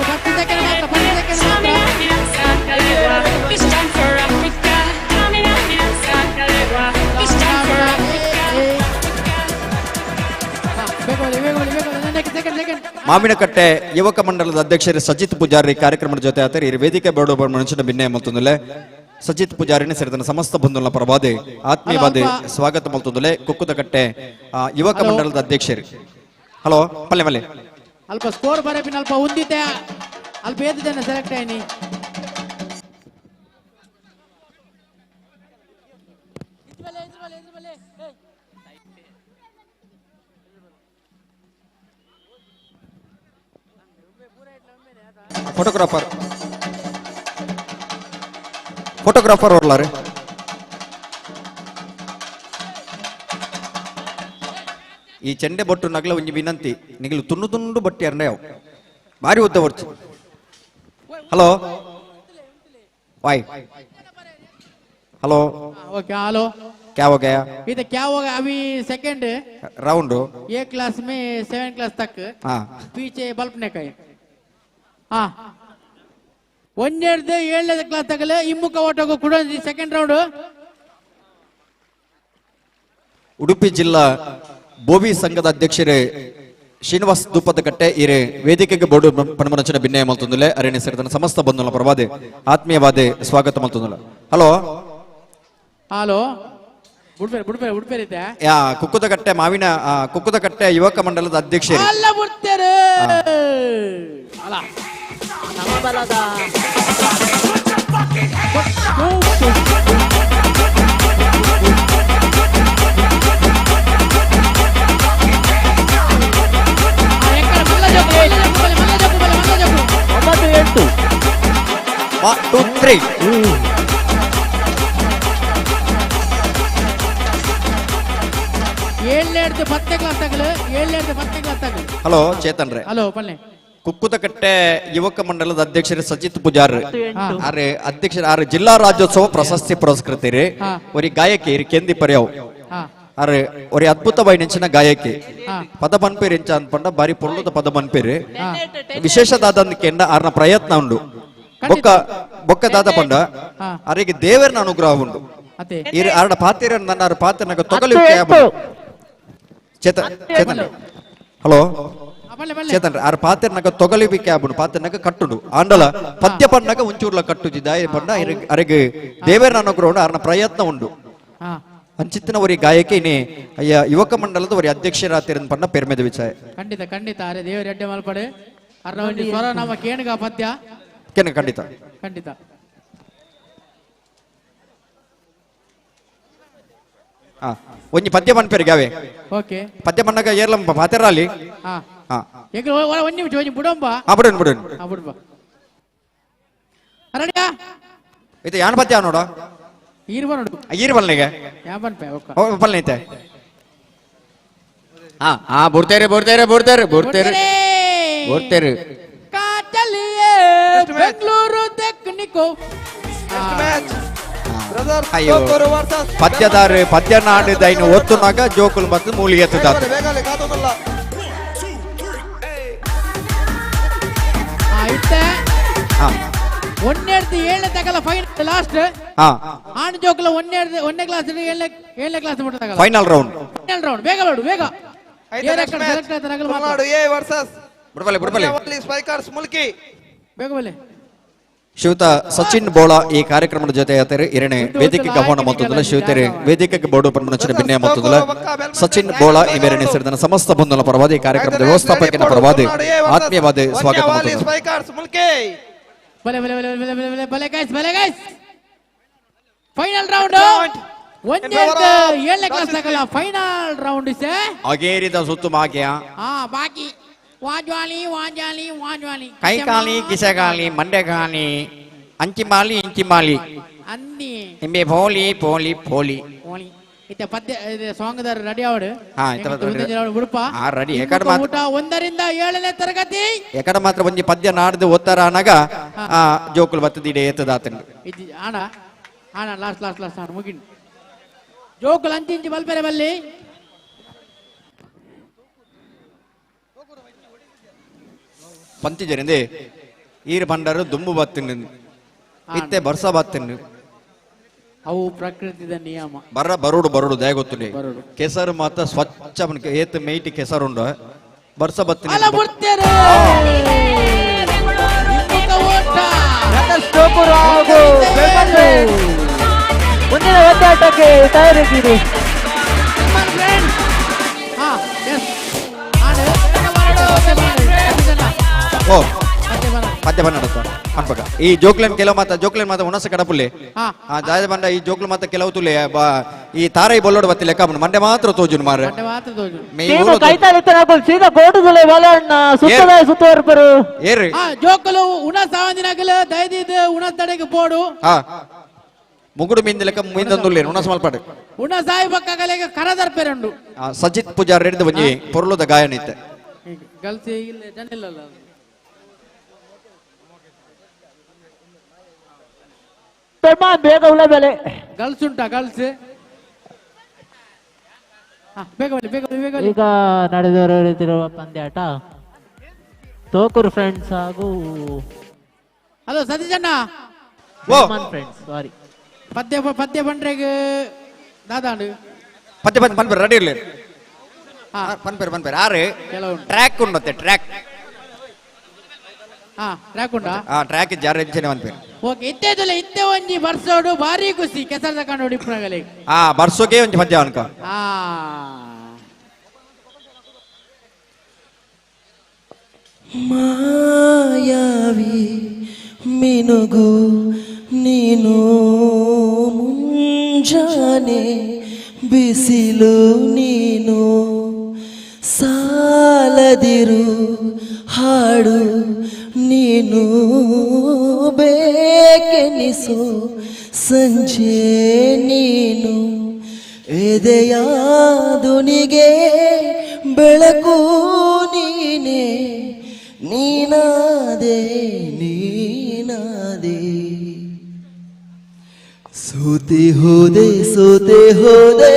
ಫಸ್ಟ್ ಸೆಕೆಂಡ್ ಮಾತ್ರ ಫಸ್ಟ್ ಸೆಕೆಂಡ್ ಮಾತ್ರ ಮಾವಿನಕಟ್ಟೆ ಯುವಕ ಮಂಡಲದ ಅಧ್ಯಕ್ಷರು ಸಜಿತ್ ಪೂಜಾರಿ ಕಾರ್ಯಕ್ರಮದ ಜೊತೆ ಆತಾರೆ ಈ ವೇದಿಕೆ ಬೇಡ ಮನುಷ್ಯನ ಭಿನ್ನೆ ಮಲ್ತೊಂದುಲೆ ಸಜಿತ್ ಪೂಜಾರಿನ ಸೇರಿದ ಸಮಸ್ತ ಬಂಧುಗಳ ಪರವಾದೆ ಆತ್ಮೀಯವಾದೆ ಸ್ವಾಗತ ಮಲ್ತೊಂದುಲೆ ಕುಕ್ಕುದಕಟ್ಟೆ ಯುವಕ ಮಂಡಲದ ಅಧ್ಯಕ್ಷರು ಹಲೋ ಪಲ್ಲೆ ಮಲ್ಲೆ ಅಲ್ಪ ಸ್ಕೋರ್ ಬರಪಿನ ಅಲ್ಪ ಉಂದಿತೆ ಅಲ್ಪ ಏತು ಜನ ಸೆಲೆಕ್ಟ್ ಆಯ್ನಿ ಫೋಟೋಗ್ರಾಫರ್ ಫೋಟೋಗ್ರಾಫರ್ ಅವ್ರಲ್ಲಾರೆ ಈ ಚೆಂಡೆ ಬೊಟ್ಟು ನಗಲ ಒಂಜಿ ವಿನಂತಿ ನಿಗಲು ತುಂಡು ತುಂಡು ಬಟ್ಟಿ ಅರ್ನ ಯಾವ ಭಾರಿ ಉದ್ದ ಬರ್ತು ಹಲೋ ವಾಯ್ ಹಲೋ ओके हेलो क्या हो गया ये क्या हो गया अभी सेकंड राउंड ए क्लास में सेवन क्लास तक हाँ पीछे बल्ब ने कहे हाँ ಒಂದೆರಡು ಏಳನೇ ಕ್ಲಾಸ್ ತಗಲೆ ಇಮ್ಮುಖ ಓಟೋಗು ಕೂಡ ಸೆಕೆಂಡ್ ರೌಂಡ್ ಉಡುಪಿ ಜಿಲ್ಲಾ ಬೋವಿ ಸಂಘದ ಅಧ್ಯಕ್ಷರೇ ಶ್ರೀನಿವಾಸ್ ದೂಪದಕಟ್ಟೆ ಇರೆ ವೇದಿಕೆಗೆ ಬೋರ್ಡು ಪಣಮನಚನ ಭಿನ್ನಯ ಮಲ್ತೊಂದುಲೆ ಅರಣ್ಯ ಸೇರಿದ ಸಮಸ್ತ ಬಂಧುల ಪರವಾದೆ ಆತ್ಮೀಯವಾದೆ ಸ್ವಾಗತ ಮಲ್ತೊಂದುಲ ಹಲೋ ಹಲೋ ಬುಡ್ಬೇರೆ ಬುಡ್ಬೇರೆ ಬುಡ್ಬೇರೆ ಇದೆ ಯಾ ಕುಕ್ಕುದಕಟ್ಟೆ ಮಾವಿನ ಕುಕ್ಕುದಕಟ್ಟೆ ಯುವಕ ಮಂಡಲದ ಅಧ್ಯಕ್ಷರೇ ಅಲ್ಲ ಬಿಡ್ತಾರೆ ಅಲ್ಲ ನಮ್ಮ ಬಲದ ಒಂಬತ್ತು ಎಂಟು 1 2 3 ಏಳನೇದು ಪತ್ತನೇ ಕ್ಲಾಸ್ ತಗಲು ಏಳನೇದು ಪತ್ತನೇ ಕ್ಲಾಸ್ ತಗಲು ಹಲೋ ಚೇತನ್ ರೇ ಹಲೋ ಪಲ್ಲೆ ಕುಕ್ಕುದಕಟ್ಟೆ ಯುವಕ ಮಂಡಲದ ಅಧ್ಯಕ್ಷರು ಸಜಿತ್ ಪೂಜಾರ್ ಆರೆ ಅಧ್ಯಕ್ಷರು ಆರೆ ಜಿಲ್ಲಾ ರಾಜ್ಯೋತ್ಸವ ಪ್ರಶಸ್ತಿ ಪುರಸ್ಕೃತರಿ ಒರಿ ಗಾಯಕಿ ಇರಿ ಕೆಂದಿ ಪರ್ಯಾವ್ ಆರೆ ಒರಿ ಅದ್ಭುತವಾಯಿ ನೆಂಚಿನ ಗಾಯಕಿ ಪದ ಪನ್ಪೇರಿ ಎಂಚ ಅನ್ಪಂಡ ಬಾರಿ ಪೊರ್ಲುದ ಪದ ಪನ್ಪೇರಿ ವಿಶೇಷದಾದ ಕೆಂಡ ಆರ್ನ ಪ್ರಯತ್ನ ಉಂಡು ಬೊಕ್ಕ ಬೊಕ್ಕ ದಾದ ಪಂಡ ಅರೆಗೆ ದೇವರನ ಅನುಗ್ರಹ ಉಂಡು ಇರ್ ಆರ್ನ ಪಾತಿರ ನನ್ನ ಆರ್ ಪಾತಿರನಾಗ ತೊಗಲಿ ಚೇತನ್ ಚೇತನ್ ಹಲೋ ಚೇತನ್ ಆರ್ ಪಾತಿರ್ನಾಗ ತೊಗಲಿ ಬಿ ಕ್ಯಾಬುನು ಪಾತಿರ್ನಾಗ ಕಟ್ಟುಡು ಆಂಡಲ ಪದ್ಯ ಪಣ್ಣಾಗ ಒಂಚೂರ್ಲ ಕಟ್ಟುಜಿ ದಾಯ ಪಂಡ ಅರೆಗೆ ದೇವರನ ಅನುಗ್ರಹ ಉಂಡು ಆರ್ನ ಪ್ರಯತ್ನ ಉಂಡು ಅಂಚಿತ್ತಿನ ಒರಿ ಗಾಯಕಿ ಇನಿ ಅಯ್ಯ ಯುವಕ ಮಂಡಲದ ಒರಿ ಅಧ್ಯಕ್ಷರಾತಿರನ್ ಪಂಡ ಪೆರ್ಮೆದ ವಿಚಾಯ ಖಂಡಿತ ಖಂಡಿತ ಅರೆ ದೇವರ ಎಡ್ಡೆ ಮಲ್ಪಡೆ ಅರ್ನ ಒಂಜಿ ಸ್ವರ ನಮ್ಮ ಕೇಣಗ ಪದ್ಯ ಕೆನ ಖಂಡಿತ ಖಂಡಿತ ಒಂಜಿ ಪದ್ಯ ಪನ್ಪೇರಿ ಗಾವೆ ಓಕೆ ಪದ್ಯ ಪಣ್ಣಗ ಏರ್ಲಂಬ ಪಾತೆರಾಲಿ ಹಾ ಹಾ ಎಂಕಲ್ ಒಂದ್ ನಿಮಿಷ ಒಂಜಿ ಬುಡಂಬ ಹಾ ಬುಡನ್ ಬುಡನ್ ಹಾ ಬುಡ್ಬ ರೆಡಿಯಾ ಇದು ಯಾನ್ ಪದ್ಯ ನೋಡ ಈರ್ ಬರೋಡು ಈರ್ ಬಲ್ನಿಗೆ ಯಾ ಪನ್ಪೆ ಓಕೆ ಓ ಬಲ್ನೈತೆ ಹಾ ಹಾ ಬುಡ್ತೇರಿ ಬುಡ್ತೇರಿ ಬುಡ್ತೇರಿ ಬುಡ್ತೇರಿ ಬುಡ್ತೇರಿ ಕಾ ಚಲಿಯೇ ಬೆಂಗಳೂರು ಟೆಕ್ನಿಕೋ ಅಯ್ಯೋ ಪದ್ಯದಾರು ಪದ್ಯ ನಾಡು ದೈನ ಒತ್ತುನಾಗ ಜೋಕುಲು ಮತ್ತು ಮೂಲಿಗೆ ಎತ್ತುದಾತು ಇತ್ತೆ ಹಾ ಒಂದೆರಡು ಏಳನೇ ತಗಲ ಫೈನಲ್ ಲಾಸ್ಟ್ ಹಾ ಆಣ್ ಜೋಕುಲ ಒಂದೆರಡು ಒಂದನೇ ಕ್ಲಾಸ್ ಏಳನೇ ಏಳನೇ ಕ್ಲಾಸ್ ಮುಟ್ಟ ತಗಲ ಫೈನಲ್ ರೌಂಡ್ ಫೈನಲ್ ರೌಂಡ್ ಬೇಗ ಬೇಡ ಬೇಗ ಐದನೇ match. Tulunadu A versus ಬುಡ್ಬಲೆ ಬುಡ್ಬಲೆ ಸ್ಪೈಕರ್ಸ್ ಮುಲ್ಕಿ ಬೇಗ ಬಲೆ ಶಿವತ ಸಚಿನ್ ಬೋಳ ಈ ಕಾರ್ಯಕ್ರಮದ ಜೊತೆ ಆತರು ಇರಣೆ ವೇದಿಕೆಗೆ ಆಹ್ವಾನ ಮತ್ತೊಂದಲ್ಲ ಶಿವತೆರೆ ವೇದಿಕೆಗೆ ಬೋರ್ಡು ಪನ್ಮನಚಿನ ಭಿನ್ಯ ಮತ್ತೊಂದಲ್ಲ ಸಚಿನ್ ಬೋಳ ಈ ಮೇರೆನೆ ಸೇರಿದ ಸಮಸ್ತ ಬಂಧುಗಳ ಪರವಾದ ಈ ಕಾರ್ಯಕ್ರಮದ ವ್ಯವಸ್ಥಾಪಕನ ಪರವಾದ ಆತ್ಮೀಯವಾದ ಸ್ವಾಗತ ಮತ್ತೊಂದು. ಬಲೆ ಬಲೆ ಬಲೆ ಬಲೆ ಬಲೆ ಬಲೆ ಬಲೆ ಗೈಸ್ ಬಲೆ ಗೈಸ್ ಫೈನಲ್ ರೌಂಡ್ ಒಂದೆರಡು ಏಳನೇ ಕ್ಲಾಸ್ ಆಗಲ್ಲ ಫೈನಲ್ ರೌಂಡ್ ಇಸೆ ಅಗೇರಿದ ಸುತ್ತು ಮಾಗ್ಯ ಹಾ ಬಾಕಿ ವಾಜ್ವಾಲಿ ವಾಜಾಲಿ ವಾಜ್ವಾಲಿ ಕೈಕಾಲಿ ಕಿಸೆಗಾಲಿ ಮಂಡೆಗಾಲಿ ಅಂಚಿಮಾಲಿ ಇಂಚಿಮಾಲಿ ಅಂದಿ ಇಂಬೆ ಪೋಲಿ ಪೋಲಿ ಪೋಲಿ ಓಲಿ ಇತ್ತೆ ಪದ್ಯ ಸಾಂಗ್ ದಾರ ರೆಡಿ ಆವಡು ಹಾ, ಇತ್ತೆ ready. ಉಡುಪ ಹಾ, ready. ಎಕಡೆ ಮಾತ್ರ- ಊಟ 1ರಿಂದ 7ನೇ ತರಗತಿ ಎಕಡ ಮಾತ್ರ ಒಂಜಿ ಪದ್ಯ ನಾಡ್ದು ಒತ್ತಾರ ಅನಗ ಆ ಜೋಕುಲು ಬತ್ತದಿಡೆ ಏತದಾತಂಡು ಇಜ್ಜಿ ಆಣ ಆಣ ಲಾಸ್ಟ್ ಲಾಸ್ಟ್ ಲಾಸ್ಟ್ ಆಣ ಮುಗಿಂಡು ಜೋಕುಲು ಅಂಚಿಂಚಿ ಬಲ್ಪೆರೆ ಬಲ್ಲಿ ಪಂತಿ ಜರಿಂದೆ ಈರು ಬಂಡರು ದುಂಬು ಬತ್ತಿಂಡು ಇತ್ತೆ ಬರ್ಸ ಬತ್ತಿಂಡು ಅವು ಪ್ರಕೃತಿದ ನಿಯಮ ಬರ ಬರುಡು ಬರುಡು ದಯ ಗೊತ್ತುಂಡಿ ಕೆಸರು ಮಾತ್ರ ಸ್ವಚ್ಛ ಏತ್ ಮೇಯ್ಟಿ ಕೆಸರುಂಡು ಬರ್ಸ ಬತ್ತಿನ ಅಲ ಬಿಡ್ತೇರು ಮುಂದಿನ ಒತ್ತಾಟಕ್ಕೆ ತಯಾರಿದ್ದೀರಿ. ಓ ಪದ್ಯ ಬನ್ನಡತ್ತ ಅನ್ಪಕ ಈ ಜೋಕ್ಲೆನ್ ಕೆಲವು ಮಾತ ಜೋಕ್ಲೆನ್ ಮಾತ ಉಣಸ ಕಡಪುಲ್ಲೆ ಆ ಜಾಯ ಬಂಡ ಈ ಜೋಕ್ಲು ಮಾತ ಕೆಲವು ತುಲೆ ಈ ತಾರೈ ಬೊಲ್ಲೋಡು ಬತ್ತಿ ಲೆಕ್ಕ ಮಂಡೆ ಮಾತ್ರ ತೋಜುನು ಮಾರ್ರೆ ಮೇಯ್ ಟೀಮ್ ಊರು ಕೈತಾಳಿತ್ತನಾಕುಲು ಸೀದಾ ಕೋಟುದುಲೆ ಬಲಣ್ಣ ಸುತ್ತಲೇ ಸುತ್ತುವರ್ಪರು. ಏರು ಜೋಕುಲು ಉಣ ಸಾವಂದಿನಾಗಲ ದಯದಿದ್ದು ಉಣ ತಡೆಗೆ ಪೋಡು ಹಾ ಮುಗುಡು ಮೀಂದ ಲೆಕ್ಕ ಮೀಂದಂದುಲ್ಲೇನು ಉಣಸ ಮಲ್ಪಾಡು ಉಣ ಸಾಯಿ ಪಕ್ಕಗಲೆಗೆ ಕರದರ್ಪೆರುಂಡು ಸಜಿತ್ ಪೂಜಾರ್ ಹಿಡಿದು ಒಂಜಿ ಪೊರ್ಲುದ ಗಾಯನ ಇತ್ತೆ ಗಲ್ಸಿ ಇಲ್ಲ ಜನ ಇಲ್ಲಲ್ಲ ಬೇಗ ಉಳ ಬೆಲೆ ಗಲ್ಸ್ ಉಂಟಾ ಗಲ್ಸ್ ಬೇಗ ಬನ್ನಿ ಬೇಗ ಬನ್ನಿ ಬೇಗ ಬನ್ನಿ. ಈಗ ನಡೆದವರಿರುವ ಪಂದ್ಯಾಟ ತೋಕೂರು ಫ್ರೆಂಡ್ಸ್ ಹಾಗೂ ಹಲೋ ಸತೀಶ್ ಅಣ್ಣ ಫ್ರೆಂಡ್ಸ್ ಸಾರಿ ಪದ್ಯ ಪದ್ಯ ಬಂಡ್ರೆಗ್ ದಾದಾಂಡು ಪದ್ಯ ಪದ್ಯ ಪನ್ಪೇರು ರೆಡಿ ಇರ್ಲಿ ಪನ್ಪೇರು ಪನ್ಪೇರು ಆರು ಟ್ರ್ಯಾಕ್ ಉಂಡತ್ತೆ ಟ್ರ್ಯಾಕ್ ಹಾ ಟ್ರ್ಯಾಕ್ ಉಂಟಾ ಆ ಟ್ರ್ಯಾಕ್ ಜಾರ ಎಂಚನೆ ಪನ್ಪೇರು ಓಕೆ ಇತ್ತೇ ಇತ್ತೆ ಒಂಜಿ ಬರ್ಸೋಡು ಭಾರಿ ಖುಷಿ ಕೆಸರದ ಕಂಡು ಇಪ್ಪನಗಲೆ ಆ ಬರ್ಸೋಕೆ ಒಂಜಿ ಪದ್ಯ ಅನ್ಕ ಆ ಮಾಯಾವಿ ಮಿನುಗು ನೀನು ಮುಂಜಾನೆ ಬಿಸಿಲು ನೀನು ಸಾಲದಿರು ಹಾಡು ನೀನು ಬೇಕೆನಿಸು ಸಂಜೆ ನೀನು ಎದೆಯ ದುನಿಗೆ ಬೆಳಕು ನೀನೆ ನೀನಾದೆ ನೀನಾದೆ ಸೋತೆ ಹೋದೆ ಸೋತೆ ಹೋದೆ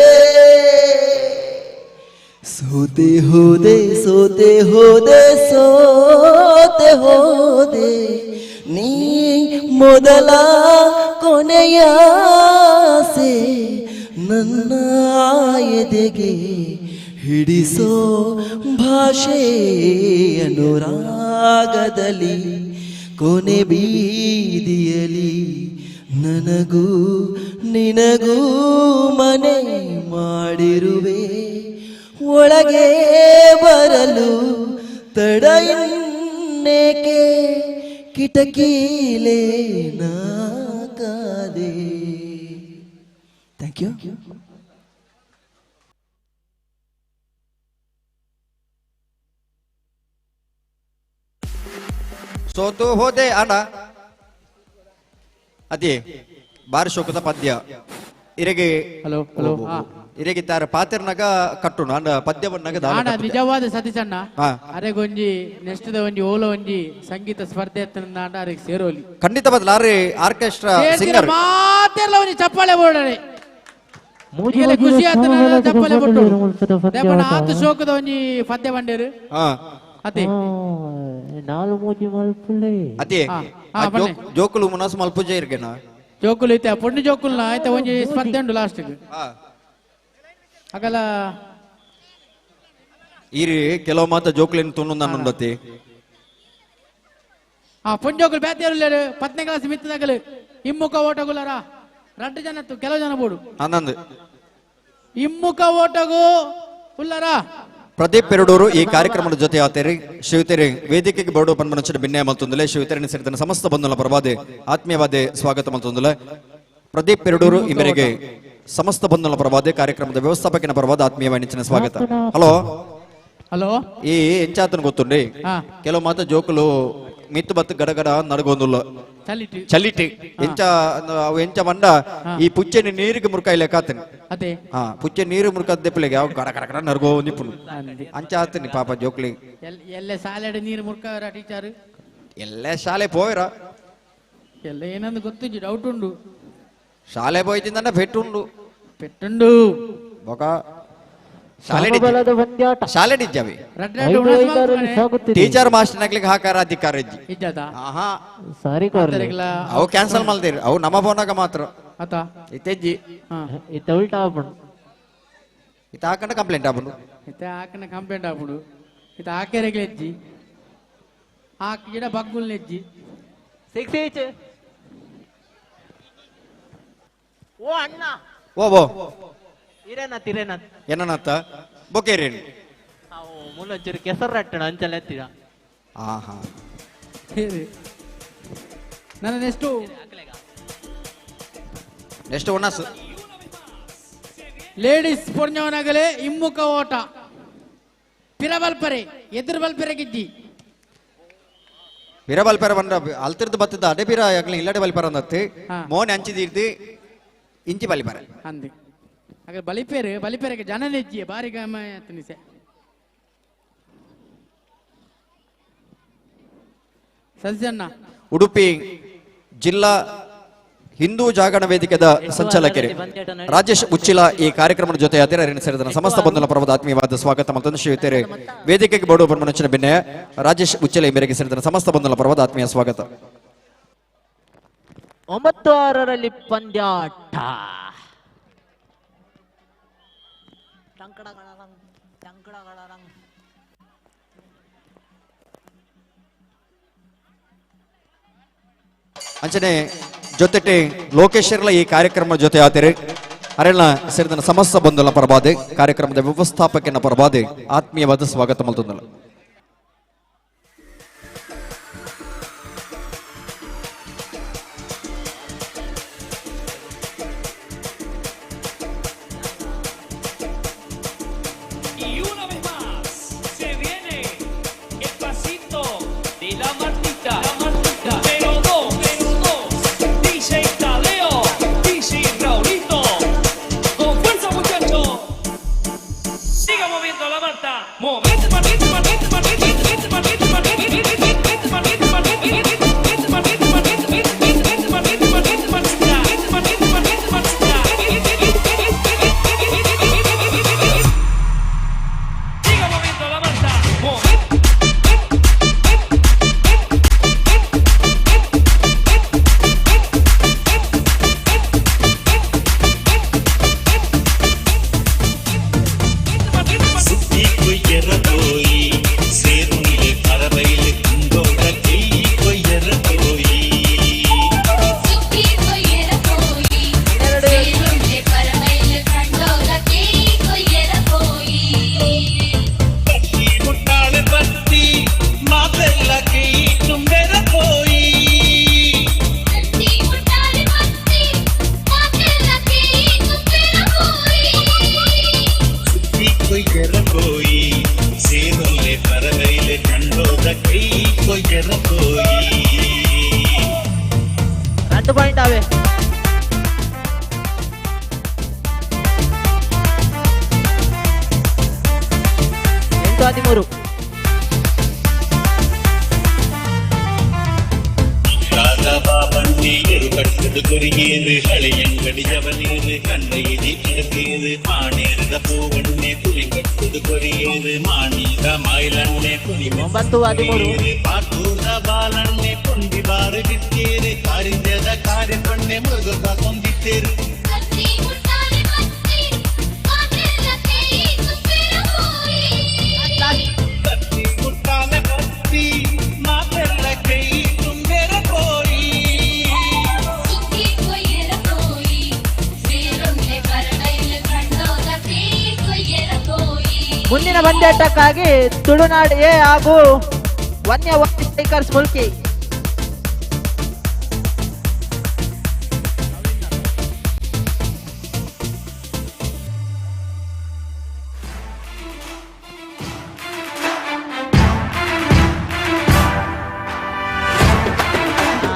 ಸೋತೆ ಹೋದೆ ಸೋತೆ ಹೋದೆ ಸೋತೆ ಹೋದೆ ನೀ ಮೊದಲ ಕೊನೆಯ ಆಸೆ ನನ್ನ ಎದೆಗೆ ಹಿಡಿಸೋ ಭಾಷೆ ಅನುರಾಗದಲ್ಲಿ ಕೊನೆ ಬೀದಿಯಲಿ ನನಗೂ ನಿನಗೂ ಮನೆ ಮಾಡಿರುವೆ ಒಳಗೆ ಬರಲು ತಡ ಇನ್ನೇಕೆ ಕಿಟಕೀಲೇ ನಾಕಾದೆ. Thank you. ಸೋತು ಹೋದೆ ಅಣ್ಣ ಅದೇ ಬಾರಿ ಶೋಕದ ಪದ್ಯ ಇರೆಗೆ ಹಲೋ ಹಲೋ ಇರೆಗೆ ತಾರ ಪಾತೆರ್ನಾಗ ಕಟ್ಟುನು ಅಂಡ ಪದ್ಯ ಬಂದಾಗ ದಾಲ ಆಣ ಕಟ್ಟುದೆ. ನಿಜವಾದ ಸತೀಶಣ್ಣ ಹಾ. ಅರೆಗೊಂಜಿ ನೆಕ್ಸ್ಟ್ ಒಂಜಿ ಓಲ ಒಂಜಿ ಸಂಗೀತ ಸ್ಪರ್ಧೆ ಎತ್ತನ ಅರೆಗೆ ಸೇರೋಲಿ ಖಂಡಿತ ಬದಲ ಆರೆ ಆರ್ಕೆಸ್ಟ್ರಾ ಸಿಂಗರ್ ಮಾತೆರ್ಲ ಒಂಜಿ ಚಪ್ಪಾಳೆ ಬೋಡರೆ ಖುಷಿ ಆತನ ಚಪ್ಪಾಳೆ ಕೊಟ್ಟು ದೇಪಣ್ಣ ಆತ ಶೋಕದ ಒಂಜಿ ಪದ್ಯ ಬಂಡೇರು ಹಾ ಅದೇ ನಾಲು ಮೂಜಿ ಮಲ್ಪುಲೆ ಅದೇ ಹಾ, ಹಾ, ಬನ್ನಿ. ಜೋಕುಲು ಮುನಾಸ್ ಮಲ್ಪುಜ ಇರ್ಗೆನ ಜೋಕುಲು ಐತೆ ಪೊಣ್ಣು ಜೋಕುಲ್ನ ಆಯ್ತಾ ಒಂಜಿ ಸ್ಪರ್ಧೆ ಉಂಡು ಲಾಸ್ಟ್ ಅಗಲ ಈರಿ ಕೆಲವು ಮಾತ ಜೋಕುಲಿನ ತುಣ್ಣು ನನ್ನುಂಡತಿ ಆ ಪೊಂಜೋಕುಲು ಬ್ಯಾತಿಯರು 10ನೇ ಕ್ಲಾಸ್ ಮಿತ್ತದಾಗಲು ಹಿಮ್ಮುಖ ಓಟಗುಲರ ರಡ್ಡು ಜನ ಕೆಲವು ಜನ ಬೋಡು ಆನಂದ್ ಹಿಮ್ಮುಖ ಓಟಗು ಉಲ್ಲರ ಪ್ರದೀಪ್ ಪೆರಡೂರು ಈ ಕಾರ್ಯಕ್ರಮದ ಜೊತೆ ಆತೇರಿ ಶಿವತೆರಿ ವೇದಿಕೆಗೆ ಬೋರ್ಡು ಪನ್ಮನಚ್ಚಿನ ಭಿನ್ನಯ ಮಲ್ತೊಂದುಲೆ ಶಿವತೆರಿನ ಸೇರಿದ ಸಮಸ್ತ ಬಂಧುಲ ಪರವಾದೆ ಆತ್ಮೀಯವಾದೆ ಸ್ವಾಗತ ಮಲ್ತೊಂದುಲೆ ಪ್ರದೀಪ್ ಪೆರಡೂರು ಈ ಮೇರೆಗೆ ಸಮಸ್ತ ಬಂಧುಲ ಪರವಾದೆ ಕಾರ್ಯಕ್ರಮದ ವ್ಯವಸ್ಥಾಪಕನ ಪರವಾದ ಆತ್ಮೀಯವಾದ ಸ್ವಾಗತ. ಹಲೋ ಹಲೋ ಈ ಎಂಚಾತನ ಗೊತ್ತುಂಡಿ ಕೆಲವು ಮಾತ ಜೋಕುಲು ಮಿತ್ತು ಬತ್ತು ಗಡಗಡ ನಡಗೊಂದುಲ್ಲ ಚಲಿಟಿ ಚಲಿಟಿ ಎಂಚ ಅವು ಎಂಚ ಮಂಡ ಈ ಪುಚ್ಚೆನ ನೀರಿಗೆ ಮುರ್ಕಾಯಿಲೆ ಕಾತನಿ ಅದೇ ಹಾ ಪುಚ್ಚೆ ನೀರು ಮುರ್ಕದ್ದೆಪ್ಪಲಿಗೆ ಅವು ಗಡ ಗಡ ಗಡ ನರ್ಗೋ ನಿಪ್ಪುನು ಅಂಚ ಆತನಿ ಪಾಪ ಜೋಕ್ಲಿ ಎಲ್ಲ ಶಾಲೆಡ್ ನೀರು ಮುರ್ಕಾವರ ಟೀಚರ್ ಎಲ್ಲ ಶಾಲೆ ಪೋಯ್ರ ಎಲ್ಲ ಏನಂದು ಗೊತ್ತಿಜ್ಜಿ ಡೌಟ್ ಉಂಡು ಶಾಲೆ ಪೋಯ್ತಿಂದ ಪೆಟ್ಟುಂಡು ಪೆಟ್ಟುಂಡು ಬೊಕ ಶಾಲೆ ಶಾಲೆ ಡಿಜ್ಜಾವಿ ಟೀಚರ್ ಮಾಸ್ಟರ್ ನಗ್ಲಿಕ್ಕೆ ಹಾಕಾರ ಅಧಿಕಾರ ಇಜ್ಜಿ ಆಹಾ ಸಾರಿ ಅವು ಕ್ಯಾನ್ಸಲ್ ಮಲ್ದಿರಿ ಅವು ನಮ್ಮ ಫೋನಾಗ ಮಾತ್ರ ಆತ ಇತ್ತೆಜ್ಜಿ ಇತ್ತ ಉಲ್ಟಾ ಆಪುಂಡು ಇತ್ತ ಹಾಕಂಡ ಕಂಪ್ಲೇಂಟ್ ಆಪುಂಡು ಇತ್ತ ಹಾಕನ ಕಂಪ್ಲೇಂಟ್ ಆಪುಂಡು ಇತ್ತ ಹಾಕೆರೆಗ್ಲ ಎಜ್ಜಿ ಹಾಕಿ ಗಿಡ ಬಗ್ಗುಲ್ ಎಜ್ಜಿ 6 ಈಚ್ ಓ ಅಣ್ಣ ಓ ಓ ಇರೇನತ್ ಇರೇನತ್ ಏನನ್ನತ್ತ ಬೊಕೇರಿ ಅವು ಮುನ್ನೊಂಚೂರು ಕೆಸರು ಅಟ್ಟಣ ಅಂಚಲ ಎತ್ತಿದ ಆಹಾ ನನ್ನ ನೆಕ್ಸ್ಟ್ ನೆಕ್ಸ್ಟ್ ಒಣಸ್ ಲೇಡೀಸ್ ಪೊರ್ಣವನಾಗಲೇ ಹಿಮ್ಮುಖ ಓಟ ಪಿರಬಲ್ಪರೆ ಎದುರು ಬಲ್ಪರೆ ಗಿಜ್ಜಿ ಪಿರ ಬಲ್ಪರ ಬಂದ್ರ ಅಲ್ತಿರ್ದು ಬತ್ತದ ಅಡೆ ಪಿರ ಯಾಕಲೆ ಇಲ್ಲಡೆ ಬಲ್ಪರ ಅಂದತ್ತಿ ಮೋನೆ ಅಂಚಿದಿರ್ದು ಇಂಚಿ ಬಲಿಪರ ಅಂದೆ ಹಾಗೆ ಬಲಿಪೇರು ಬಲಿಪೇರೆಗೆ ಜನ ನೆಜ್ಜಿ ಬಾರಿ ಗಮ ತಿನ್ನಿಸೆ ಸಜ್ಜಣ್ಣ ಉಡುಪಿ ಜಿಲ್ಲಾ ಹಿಂದೂ ಜಾಗರಣ ವೇದಿಕೆದ ಸಂಚಾಲಕರು ರಾಜೇಶ್ ಉಚ್ಚಿಲ ಈ ಕಾರ್ಯಕ್ರಮದ ಜೊತೆ ಅತಿರ ಸೇರಿದ ಸಮಸ್ತ ಬಂಧುಲ ಪರ್ವದ ಆತ್ಮೀಯವಾದ ಸ್ವಾಗತ ಮತ್ತು ಶ್ರೀಯುತರೆ ವೇದಿಕೆಗೆ ಬೋಡು ಪರ್ಮನಚ್ಚಿನ ಬೆನ್ನೆಯ ರಾಜೇಶ್ ಉಚ್ಚಿಲ ಈ ಮೇರೆಗೆ ಸೇರಿದ ಸಮಸ್ತ ಬಂಧುಲ ಪರ್ವದ ಆತ್ಮೀಯ ಸ್ವಾಗತ. 9-6ರಲ್ಲಿ ಪಂದ್ಯಾಟ. ಅಂಚನೆ ಜೊತೆಟೆ ಲೋಕೇಶ್ವರ್ಲ ಈ ಕಾರ್ಯಕ್ರಮ ಜೊತೆ ಆತಿರಿ ಅರೆಲ್ಲ ಸೇರಿದ ಸಮಸ್ತ ಬಂಧುಲ ಪರಬಾದೆ ಕಾರ್ಯಕ್ರಮದ ವ್ಯವಸ್ಥಾಪಕನ ಪರಬಾದೆ ಆತ್ಮೀಯವಾದ ಸ್ವಾಗತ ಮಲ್ತೊಂದಲ್ಲ. Y una vez más se viene el pasito de la Martita, la Martita. Pero dos, DJ Tadeo, DJ Raulito. Con fuerza, muchachos. Siga moviendo la Marta. Movete, Martita, Martita, Martita, Martita, Martita, Martita, Martita, Martita, Martita, Martita, Martita, Martita, Martita, Martita, Martita, Martita, Martita. Siga moviendo la Marta. Movete. 2 point ಆವೆ. 8-13. 9-13. ಮುಂದಿನ ಪಂದ್ಯಾಟಕ್ಕಾಗಿ ತುಳುನಾಡು ಎ ಹಾಗೂ ವನ್ಯ ಸ್ಟ್ರೈಕರ್ಸ್ ಮುಲ್ಕಿ.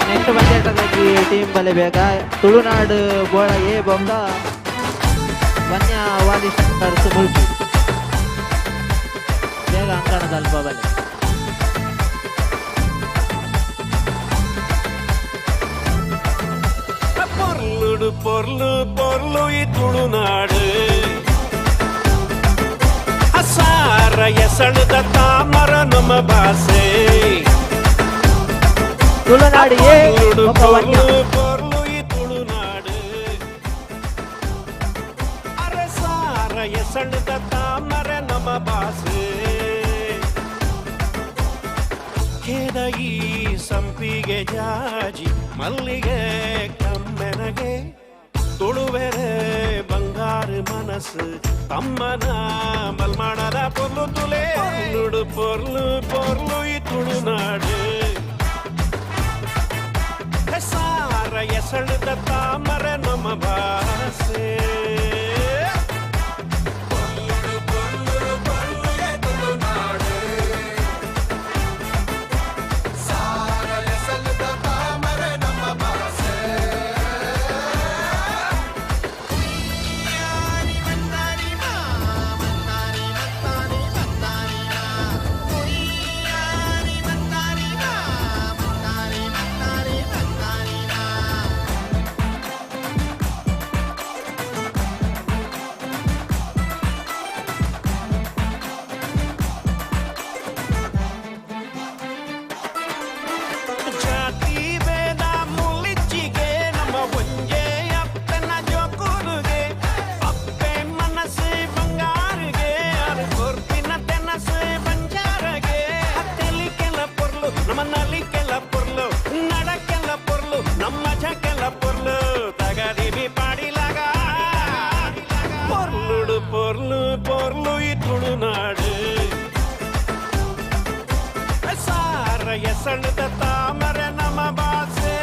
ನೆಕ್ಸ್ಟ್ ಪಂದ್ಯಾಟಕ್ಕಾಗಿ ಟೀಮ್ ಬಲೆ ಬೇಗ ತುಳುನಾಡು ಬೋಳ ಎ ಬೊಕ್ಕ ವನ್ಯ ವಾಲಿ ಸ್ಟ್ರೈಕರ್ಸ್ ಮುಲ್ಕಿ. ಬೇಗ ಅಂಕಣದ ಬಲೆ. ಪೊರ್ಲುಡು ಪೊರ್ಲು ಪೊರ್ಲು ಈ ತುಳುನಾಡು ಅಸಾರ ಎಸಳದ ತಾಮರ ನಮ್ಮ ಭಾಷೆ. ತುಳುನಾಡು ಎ ಬೊಕ್ಕ ವನ್ಯ. ಪೊರ್ಲು ಈ ತುಳುನಾಡು ಅರಸಾರ ಎಸಳದ ತಾಮರ ನಮ್ಮ ಭಾಷೆ. ಕೆದಗಿ ಸಂಪಿಗೆ ಜಾಜಿ ಮಲ್ಲಿಗೆ ಕಮ್ಮೆನಗೆ ತುಳುವೆರೆ ಬಂಗಾರು ಮನಸ್ಸು ತಮ್ಮನ ಮಲ್ಮಾಣದ ಪೊರ್ಲು ತುಲೆ. ಪೊರ್ಲುಡು ಪೊರ್ಲು ಪೊರ್ಲು ಈ ತುಳುನಾಡು ಸಾರ ಎಸಳದ ತಾಮರ ನಮ್ಮ ಭಾಷೆ. ಪೊರ್ಲು ಪೊರ್ಲು ಈ ತುಳುನಾಡು ಸಾರ ಎಸಳದ ತಾಮರ ನಮ್ಮ ಭಾಷೆ.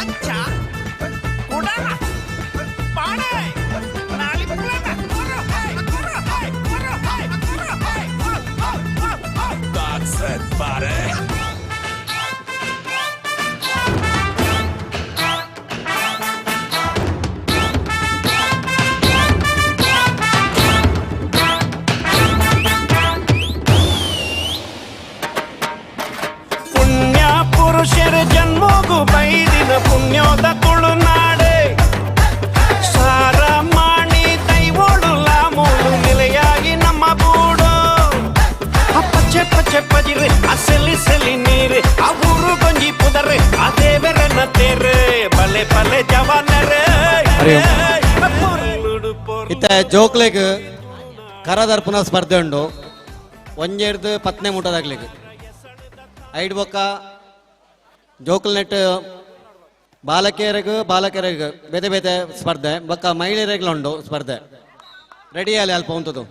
ಅಂಚ ಕುಡಲ ಪಾಡೆ That's it, buddy. ಪುಣ್ಯ ಪುರುಷರ ಜನ್ಮಗು ಬೈದಿನ ಪುಣ್ಯೋದ ತುಳುನಾಡೆ ಸಾರ ಮಾಣಿ ದೈವೋಳು ಲಾಮೂಲು ನಿಲೆಯಾಗಿ ನಮ್ಮ ಬೂಡು. ಆ ಪಚ್ಚೆ ಪಚ್ಚೆ ಪಜಿರು ಆ ಸೆಲಿ ಸೆಲಿ ನೀರು ಆ ಊರು ಗೊಂಜಿ ಪುದರು ಆ ದೇವರನ್ನ ತೇರು ಬಲೆ ಬಲೆ ಜವಾನರೇ. ಇತ್ತೆ ಜೋಕ್ಲೆಗ್ ಕರದರ್ಪುನ ಸ್ಪರ್ಧೆ ಉಂಡು ಒಂಜೆರ್ದು ಪತ್ನೆ ಮುಟ್ಟದಾಗ್ಲಿಗ್ ಐಡ್ ಬೊಕ್ಕ ಜೋಕುಲ್ ನೆಟ್ ಬಾಲಕಿಯರಿಗೂ ಬಾಲಕಿಯರಿಗೂ ಬೇತೆ ಬೇತೆ ಸ್ಪರ್ಧೆ ಬೊಕ್ಕ ಮಹಿಳೆಯರಿಗೂ ಉಂಡು ಸ್ಪರ್ಧೆ. ರೆಡಿ ಅಲ್ಲಿ ಅಲ್ಪ ಉಂಟದು.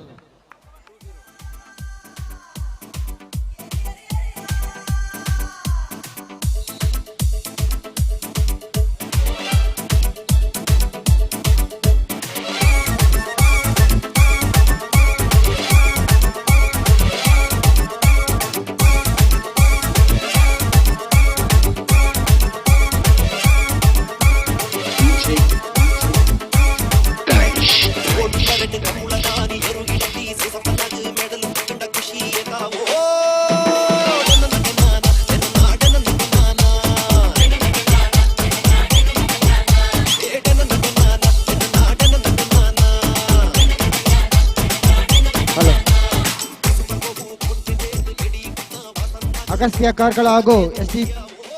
ಅಗಸ್ತ್ಯ ಕಾರ್ಕಳ ಹಾಗೂ S D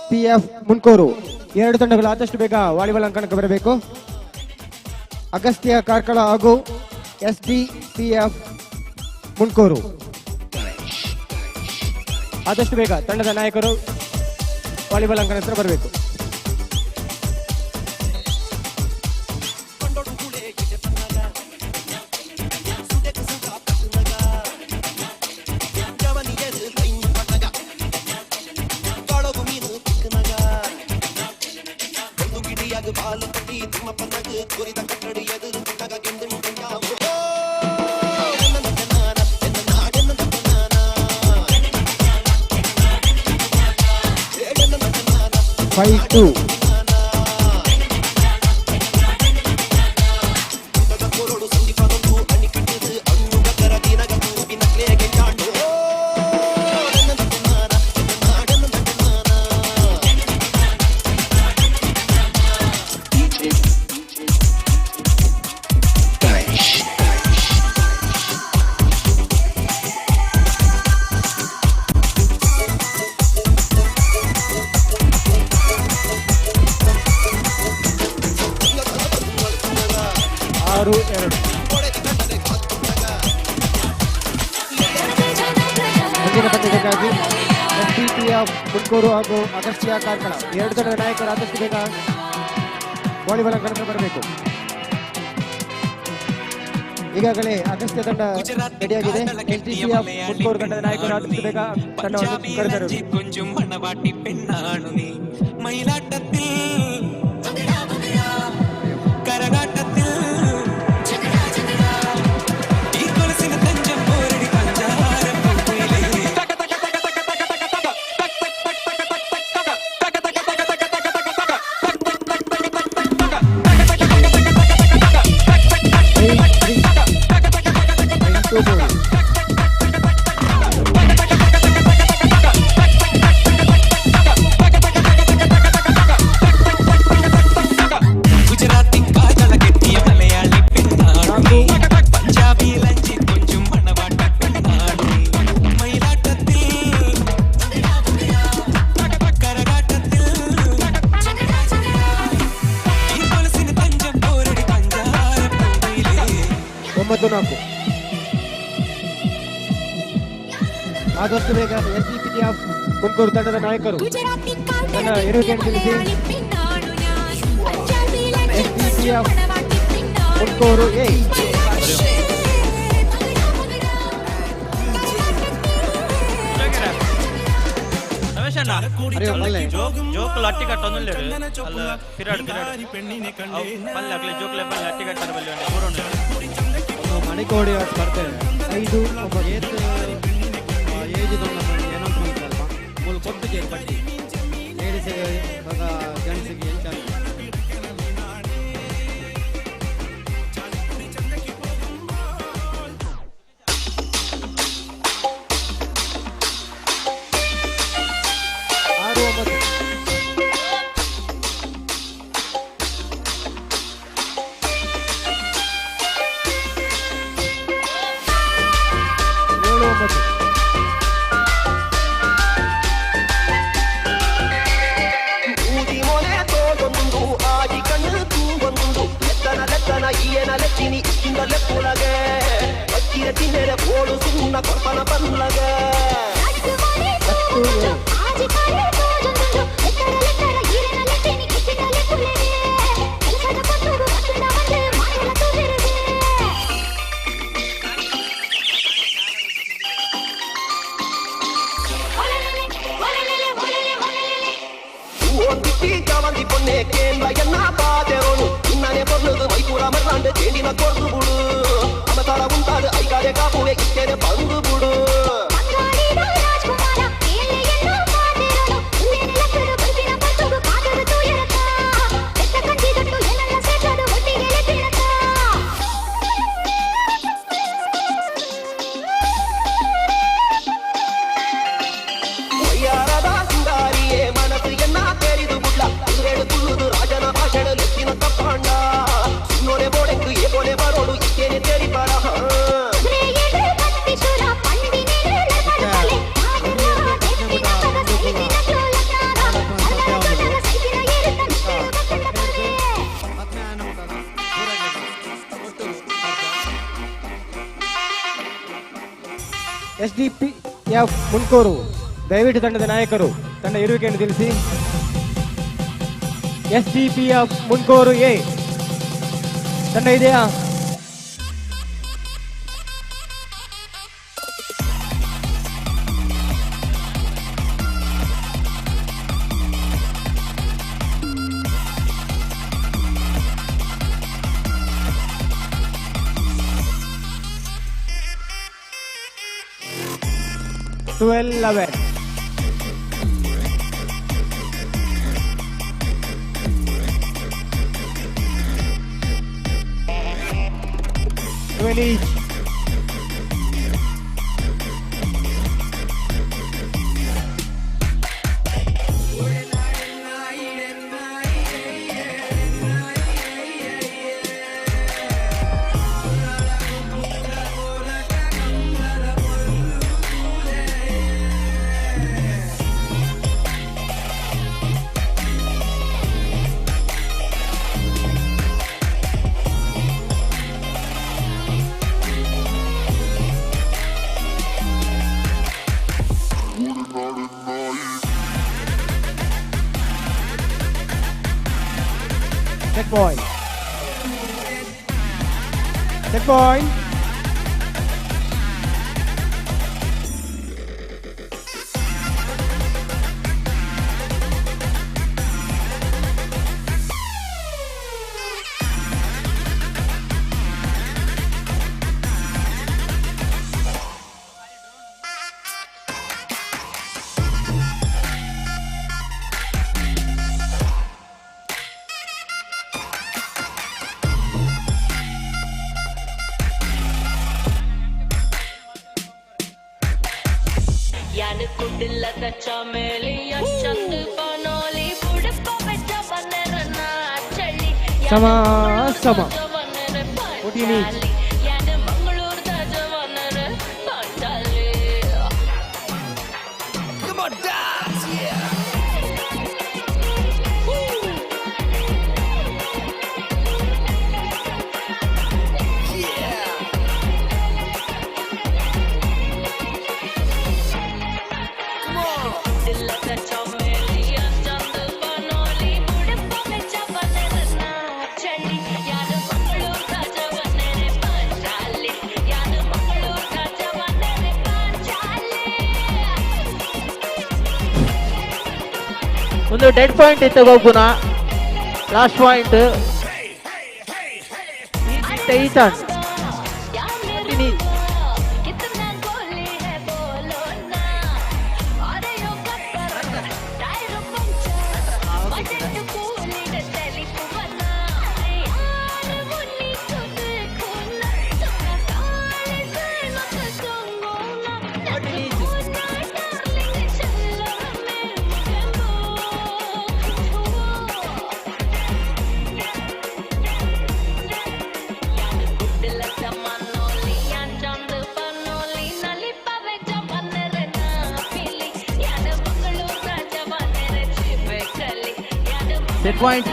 P F Mundkur ಎರಡು ತಂಡಗಳು ಆದಷ್ಟು ಬೇಗ ವಾಲಿಬಾಲ್ ಅಂಕಣಕ್ಕೆ ಬರಬೇಕು. ಅಗಸ್ತ್ಯ ಕಾರ್ಕಳ ಹಾಗೂ S D P F Mundkur ಆದಷ್ಟು ಬೇಗ ತಂಡದ ನಾಯಕರು ವಾಲಿಬಾಲ್ ಅಂಕಣ ಹತ್ರ ಬರಬೇಕು. 5-2. 6-2. ಮುಂದಿನ ಪಂದ್ಯಕ್ಕಾಗಿ ಎಸ್ಡಿಪಿಯ ತುಮಕೂರು ಹಾಗೂ ಅಗಸ್ತ್ಯ ಕಾರ್ಕಳ ಎರಡು ತಂಡದ ನಾಯಕರು ಆದಷ್ಟು ಬೇಗ ವಾಲಿಬಾಲ್ ಅಂಗಣಕ್ಕೆ ಬರಬೇಕು. ಈಗಾಗಲೇ ಅಗಸ್ತ್ಯ ತಂಡ ರೆಡಿಯಾಗಿದೆ. ಎಸ್ಡಿಪಿಯ ತುಮಕೂರು ತಂಡದ ನಾಯಕರು ಆದಷ್ಟು ಬೇಗ ತಂಡವನ್ನು ಕರೆತರಬೇಕು. 9-4. ಆದಷ್ಟು ಬೇಗ ಎಸ್ಡಿಪಿಟಿ ಆಫ್ ತುಮಕೂರು ತಂಡದ ನಾಯಕರು ತನ್ನ ಇರುವಿಕೆಯನ್ನು ತಿಳಿಸಿ. ಎಸ್ಡಿಪಿ ಆಫ್ ತುಮಕೂರು ಎ ಜೋಕುಲು ಅಟ್ಟಿ ಕಟ್ಟೊಂದುಲ್ಲೆರ್ ಅಲ್ಲ ಪಿರಾಡ್ ಪಿರಾಡ್ ಪಲ್ಲೆ ಅಕ್ಲೆ ಜೋಕುಲೆ ಪಲ್ಲೆ ಅಟ್ಟಿ ಕಟ್ಟರೆ ಬಲ್ಲಿ ಒಂಜಿ ಪೂರ ಮಣಿಕೋಡಿ ಸ್ಪರ್ಧೆ 5 ಏತ್ ಏಜ್ ಅನೌನ್ಸ್ ಮಲ್ಪಲ್ಪ ಮೂಲು ಕೊಟ್ಟು ಪಟ್ಟಿ ಲೇಡೀಸಿಗೆ ಬೊಕ ಜೆಂಟ್ಸಿಗೆ ಎಂಚ 6-9. 7-9. ಎಸ್ಡಿಪಿಎಫ್ ಮುಂಡ್ಕೂರು ದಯವಿಟ್ಟು ತಂಡದ ನಾಯಕರು ತನ್ನ ಇರುವಿಕೆಯನ್ನು ತಿಳಿಸಿ. ಎಸ್ಡಿಪಿಎಫ್ ಮುಂಡ್ಕೂರು ಎ ತಂಡ ಇದೆಯಾ? 12-11. 12 each. Set point. Set point. ಸಮ ಸಮ 14 each. Come on, dance, yeah. ಒಂದು ಡೆಡ್ ಪಾಯಿಂಟ್ ಇತ್ತು ಗೊಬ್ಬುನ last point tighten. Set point.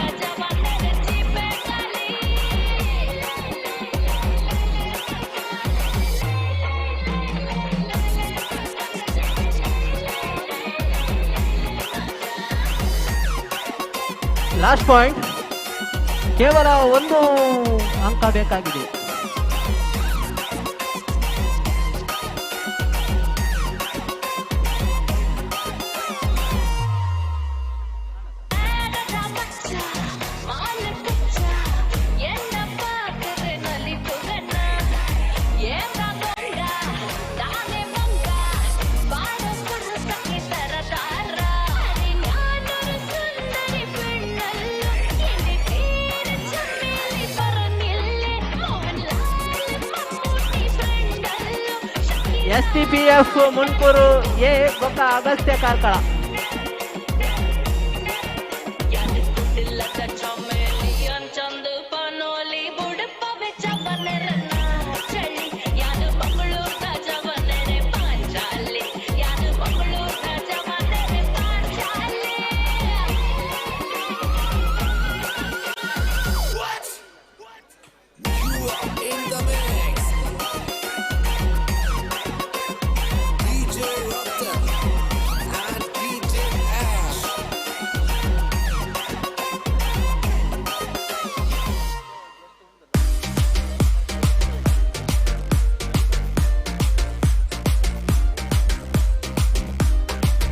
Last point, ಕೇವಲ ಒಂದು ಅಂಕ ಬೇಕಾಗಿದೆ. ಎಸ್ಟಿಪಿಎಫ್ ಮುನ್ಕೂರು ಎ ಬೊಕ್ಕ ಅಗಸ್ತ್ಯ ಕಾರ್ಕಳ.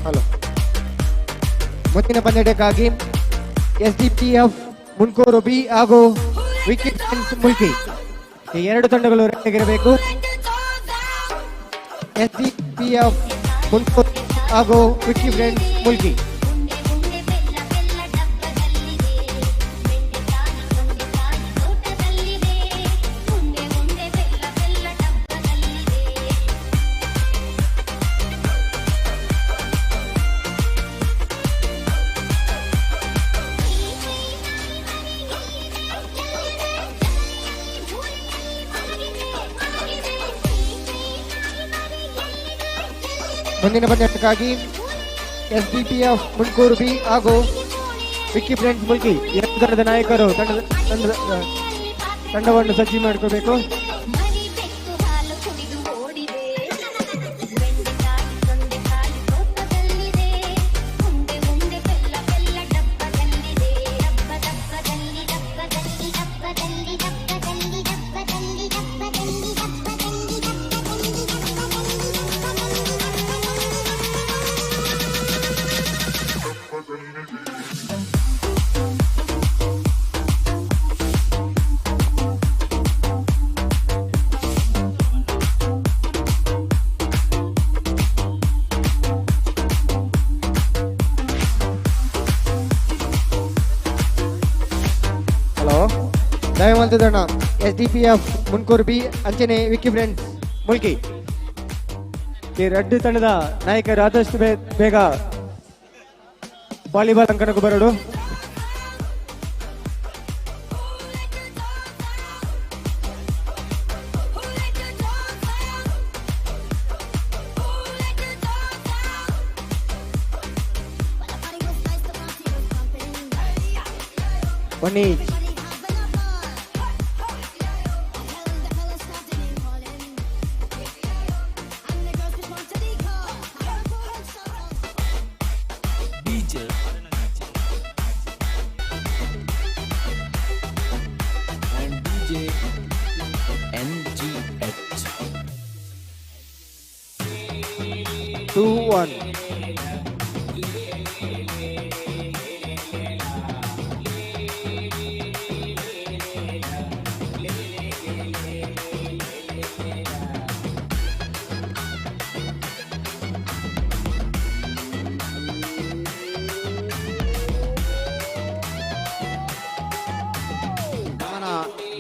ಹಲೋ, ಮುಂದಿನ ಪಂದ್ಯಕ್ಕಾಗಿ ಎಸ್ಡಿಪಿಎಫ್ ಮುನ್ಕೂರು ಬಿ ಹಾಗೂ ವಿಕಿ ಫ್ರೆಂಡ್ಸ್ ಮುಲ್ಕಿ ಈ ಎರಡು ತಂಡಗಳು ರೆಡಿಯಾಗಿರಬೇಕು. ಎಸ್ಡಿಪಿಎಫ್ ಮುನ್ಕೋರ್ ಹಾಗೂ ವಿಕ್ಕಿ ಫ್ರೆಂಡ್ಸ್ ಮುಲ್ಕಿ. ಮುಂದಿನ ಪಂದ್ಯಕ್ಕಾಗಿ ಎಸ್ಡಿಪಿಎಫ್ ಮುನ್ಕೂರು ಬಿ ಹಾಗೂ ವಿಕ್ಕಿ ಫ್ರೆಂಡ್ಸ್ ಮುಲ್ಕಿ ಎರಡು ತಂಡದ ನಾಯಕರು ತಂಡವನ್ನು ಸಜ್ಜು ಮಾಡಿಕೊಳ್ಬೇಕು. ದಯಮಲ್ತದಣ್ಣ S D P F Mundkur B ಅಂಚನೆ ವಿಕ್ಕಿ ಫ್ರೆಂಡ್ಸ್ ಮುಲ್ಕಿ. ಈ ರಡ್ಡು ತಂಡದ ನಾಯಕರು ಆದಷ್ಟು ಬೇಗ ವಾಲಿಬಾಲ್ ಅಂಕಣಕ್ಕೂ ಬರಡು. One each. And DJ NGH. 2-1.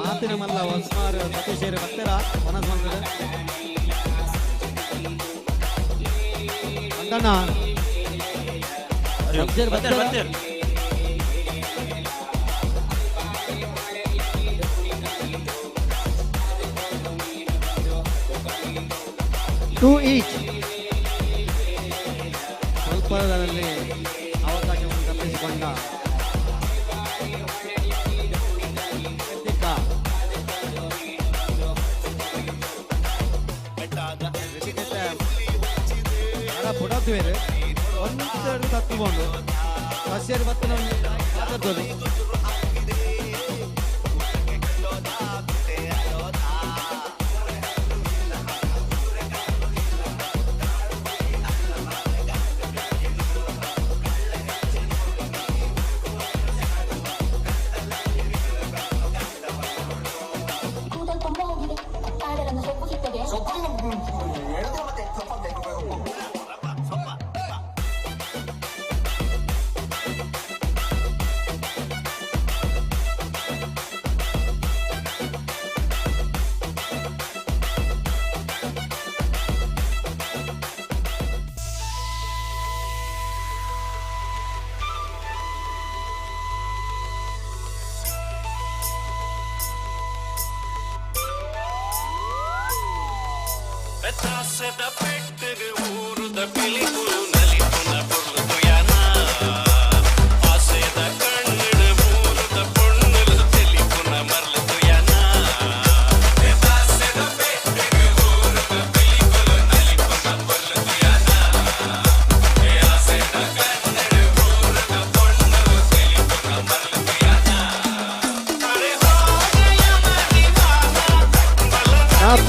ಮಾತಿನ ಮಲ್ಲ ಸುಮಾರು ಸತೀಶೇರು ಬರ್ತೀರ ಮನಸ್ಸು ಬಂದದ ಅಂದಣ್ಣ ಬರ್ತೀರ ಬರ್ತೀರ. 2 each. ಸ್ವಲ್ಪದಲ್ಲಿ ಅವಕಾಶವನ್ನು ತಪ್ಪಿಸಿಕೊಂಡ ಪುಡತ್ವೇರು ಒಂದೆರಡು ತತ್ತುಕೊಂಡು ಸಸ್ಯರು ಬತ್ತನ ಮಾತಾಡ್ತದೆ.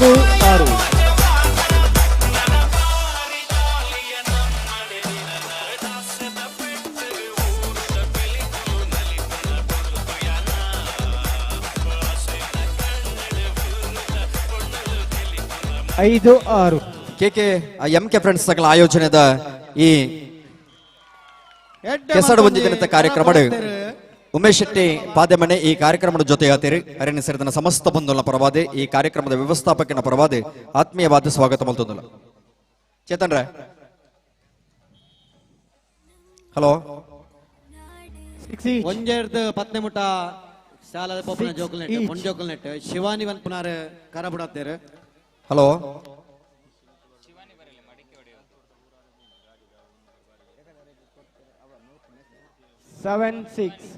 4-6. 5-6. K K M K friends ಸಕಲ ಆಯೋಜನೆದ ಈ ಕೆಸಡು ಒಂಜಿ ದಿನದ ಕಾರ್ಯಕ್ರಮ ಉಮೇಶ್ ಶೆಟ್ಟಿ ಪಾದೆಮನೆ ಈ ಕಾರ್ಯಕ್ರಮದ ಜೊತೆಯಾತಿರಿ ಅರಣ್ಯ ಸೇರಿದ ಸಮಸ್ತ ಬಂಧುಗಳ ಪರವಾದೆ ಈ ಕಾರ್ಯಕ್ರಮದ ವ್ಯವಸ್ಥಾಪಕನ ಪರವಾದೆ ಆತ್ಮೀಯವಾದ ಸ್ವಾಗತ ಮಲ್ತೊಂದುಲ್ಲ. ಚೇತನ್ ರೇ, ಹಲೋ. ಒಂಜೆರ್ದ್ ಪತ್ನೆ ಮುಟ್ಟ ಶಾಲಾದ ಪೋಪುನ ಜೋಕುಲ್ ನೆಟ್ ಒಂಜ್ ಜೋಕುಲ್ ನೆಟ್ ಶಿವಾನಿ ವನ್ಪುನಾರ್ ಕರಬುಡತ್ತೇರು. Hello, seven six.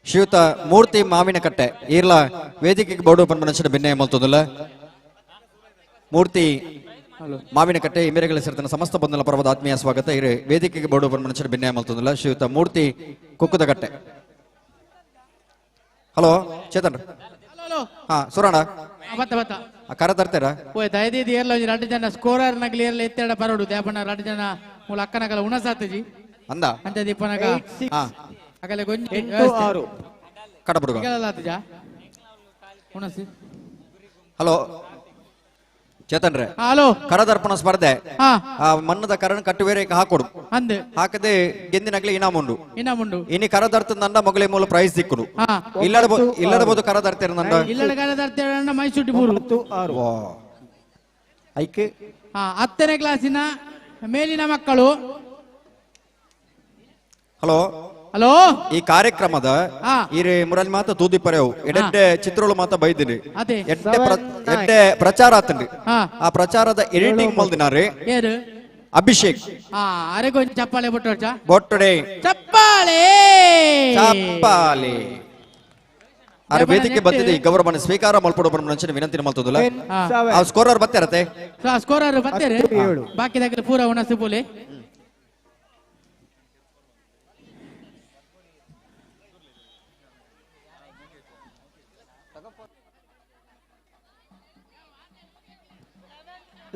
ಶ್ರೀಯುತ ಮೂರ್ತಿ ಮಾವಿನಕಟ್ಟೆ ಈರ್ಲ ವೇದಿಕೆಗೆ ಬೋರ್ಡು ಪನ್ಪನಂಚಿನ ಭಿನ್ನ ಮಲ್ತೊಂದುಲ್ಲ. ಮೂರ್ತಿ ಮಾವಿನಕಟ್ಟೆ ಇಮೇರೆಗಳ ಸೇರಿದ ಸಮಸ್ತ ಬಂಧುಗಳ ಪರ್ವದ ಆತ್ಮೀಯ ಸ್ವಾಗತ. ಇರು ವೇದಿಕೆಗೆ ಬೋರ್ಡು ಪನ್ಪನಂಚಿನ ಭಿನ್ನ ಮಲ್ತೊಂದುಲ್ಲ ಶ್ರೀಯುತ ಮೂರ್ತಿ ಕುಕ್ಕುದಕಟ್ಟೆ. ಹಲೋ ಚೇತನ್, ಹಾ ಸುರಣ ಕರ ತರ್ತೀರಾ? ಓಯ್ ದಯದೀದಿ ಏರ್ಲ ಒಂಜಿ ರಡ್ಡ್ ಜನ ಸ್ಕೋರರ್ ನಗಲಿ ಏರ್ಲ ಎತ್ತೆರಡ ಬರೋಡು ದೇಪಣ್ಣ ರಡ್ಡ್ ಜನ ಮೂಲ ಅಕ್ಕನಗಲ ಉಣಸಾತಜಿ ಅಂದ ಅಂಚ ದೀಪನಗ ಅಗಲೆ ಗೊಂಜಿ 8-6 ಕಡಬುಡುಗ ಆತಜ ಉಣಸಿ. ಹಲೋ ಚೇತನ್ ರೇ, ಹಲೋ. ಕರದರ್ಪಣ ಸ್ಪರ್ಧೆ ಮನ್ನದ ಕರನ್ ಕಟ್ಟುವೇರೆ ಹಾಕೊಡು ಅಂದೆ ಹಾಕದೆ ಗೆಂದಿನಗ್ಲಿ ಇನಾಮುಂಡು ಇನಾಮುಂಡು ಇನಿ ಕರದರ್ತಂದ ಮೊಗಲೆ ಮೂಲ ಪ್ರೈಸ್ ದಿಕ್ಕುಡು ಇಲ್ಲಡಬಹುದು ಕರದರ್ತಿರಂದ ಇಲ್ಲಡ ಕರದರ್ತಿರಂದ ಮೈಸೂಟಿ ಬೂರು ಐಕೆ 10ನೇ ಕ್ಲಾಸಿನ ಮೇಲಿನ ಮಕ್ಕಳು. ಹಲೋ ಹಲೋ, ಈ ಕಾರ್ಯಕ್ರಮದ ಈ ಮುರಳಿ ಮಾತ ತೂದಿಪ್ಪರೆವು ಎಡೆಡ್ಡೆ ಚಿತ್ರಗಳು ಮಾತ ಬೈದಿನಿ ಎಡ್ಡೆ ಪ್ರಚಾರ ಆತಂಡಿ. ಆ ಪ್ರಚಾರದ ಎಡಿಟಿಂಗ್ ಮಲ್ದಿನಾರೆ ಅಭಿಷೇಕ್. ಚಪ್ಪಾಳೆ ಬೊಟ್ಟಡೆ ಚಪ್ಪಾಳೆ ಚಪ್ಪಾಳೆ. ಆರು ವೇದಿಕೆ ಬಂದಿದೆ ಈ ಗೌರವವನ್ನು ಸ್ವೀಕಾರ ಮಲ್ಪಡು ಬಂದ ವಿನಂತಿ ಮಲ್ತದಲ್ಲ. ಆ ಸ್ಕೋರರ್ ಬತ್ತಾರತೆ, ಸ್ಕೋರರ್ ಬತ್ತಾರೆ ಬಾಕಿದಾಗಲೇ ಪೂರ ಉಣಸು ಬೋಲೆ.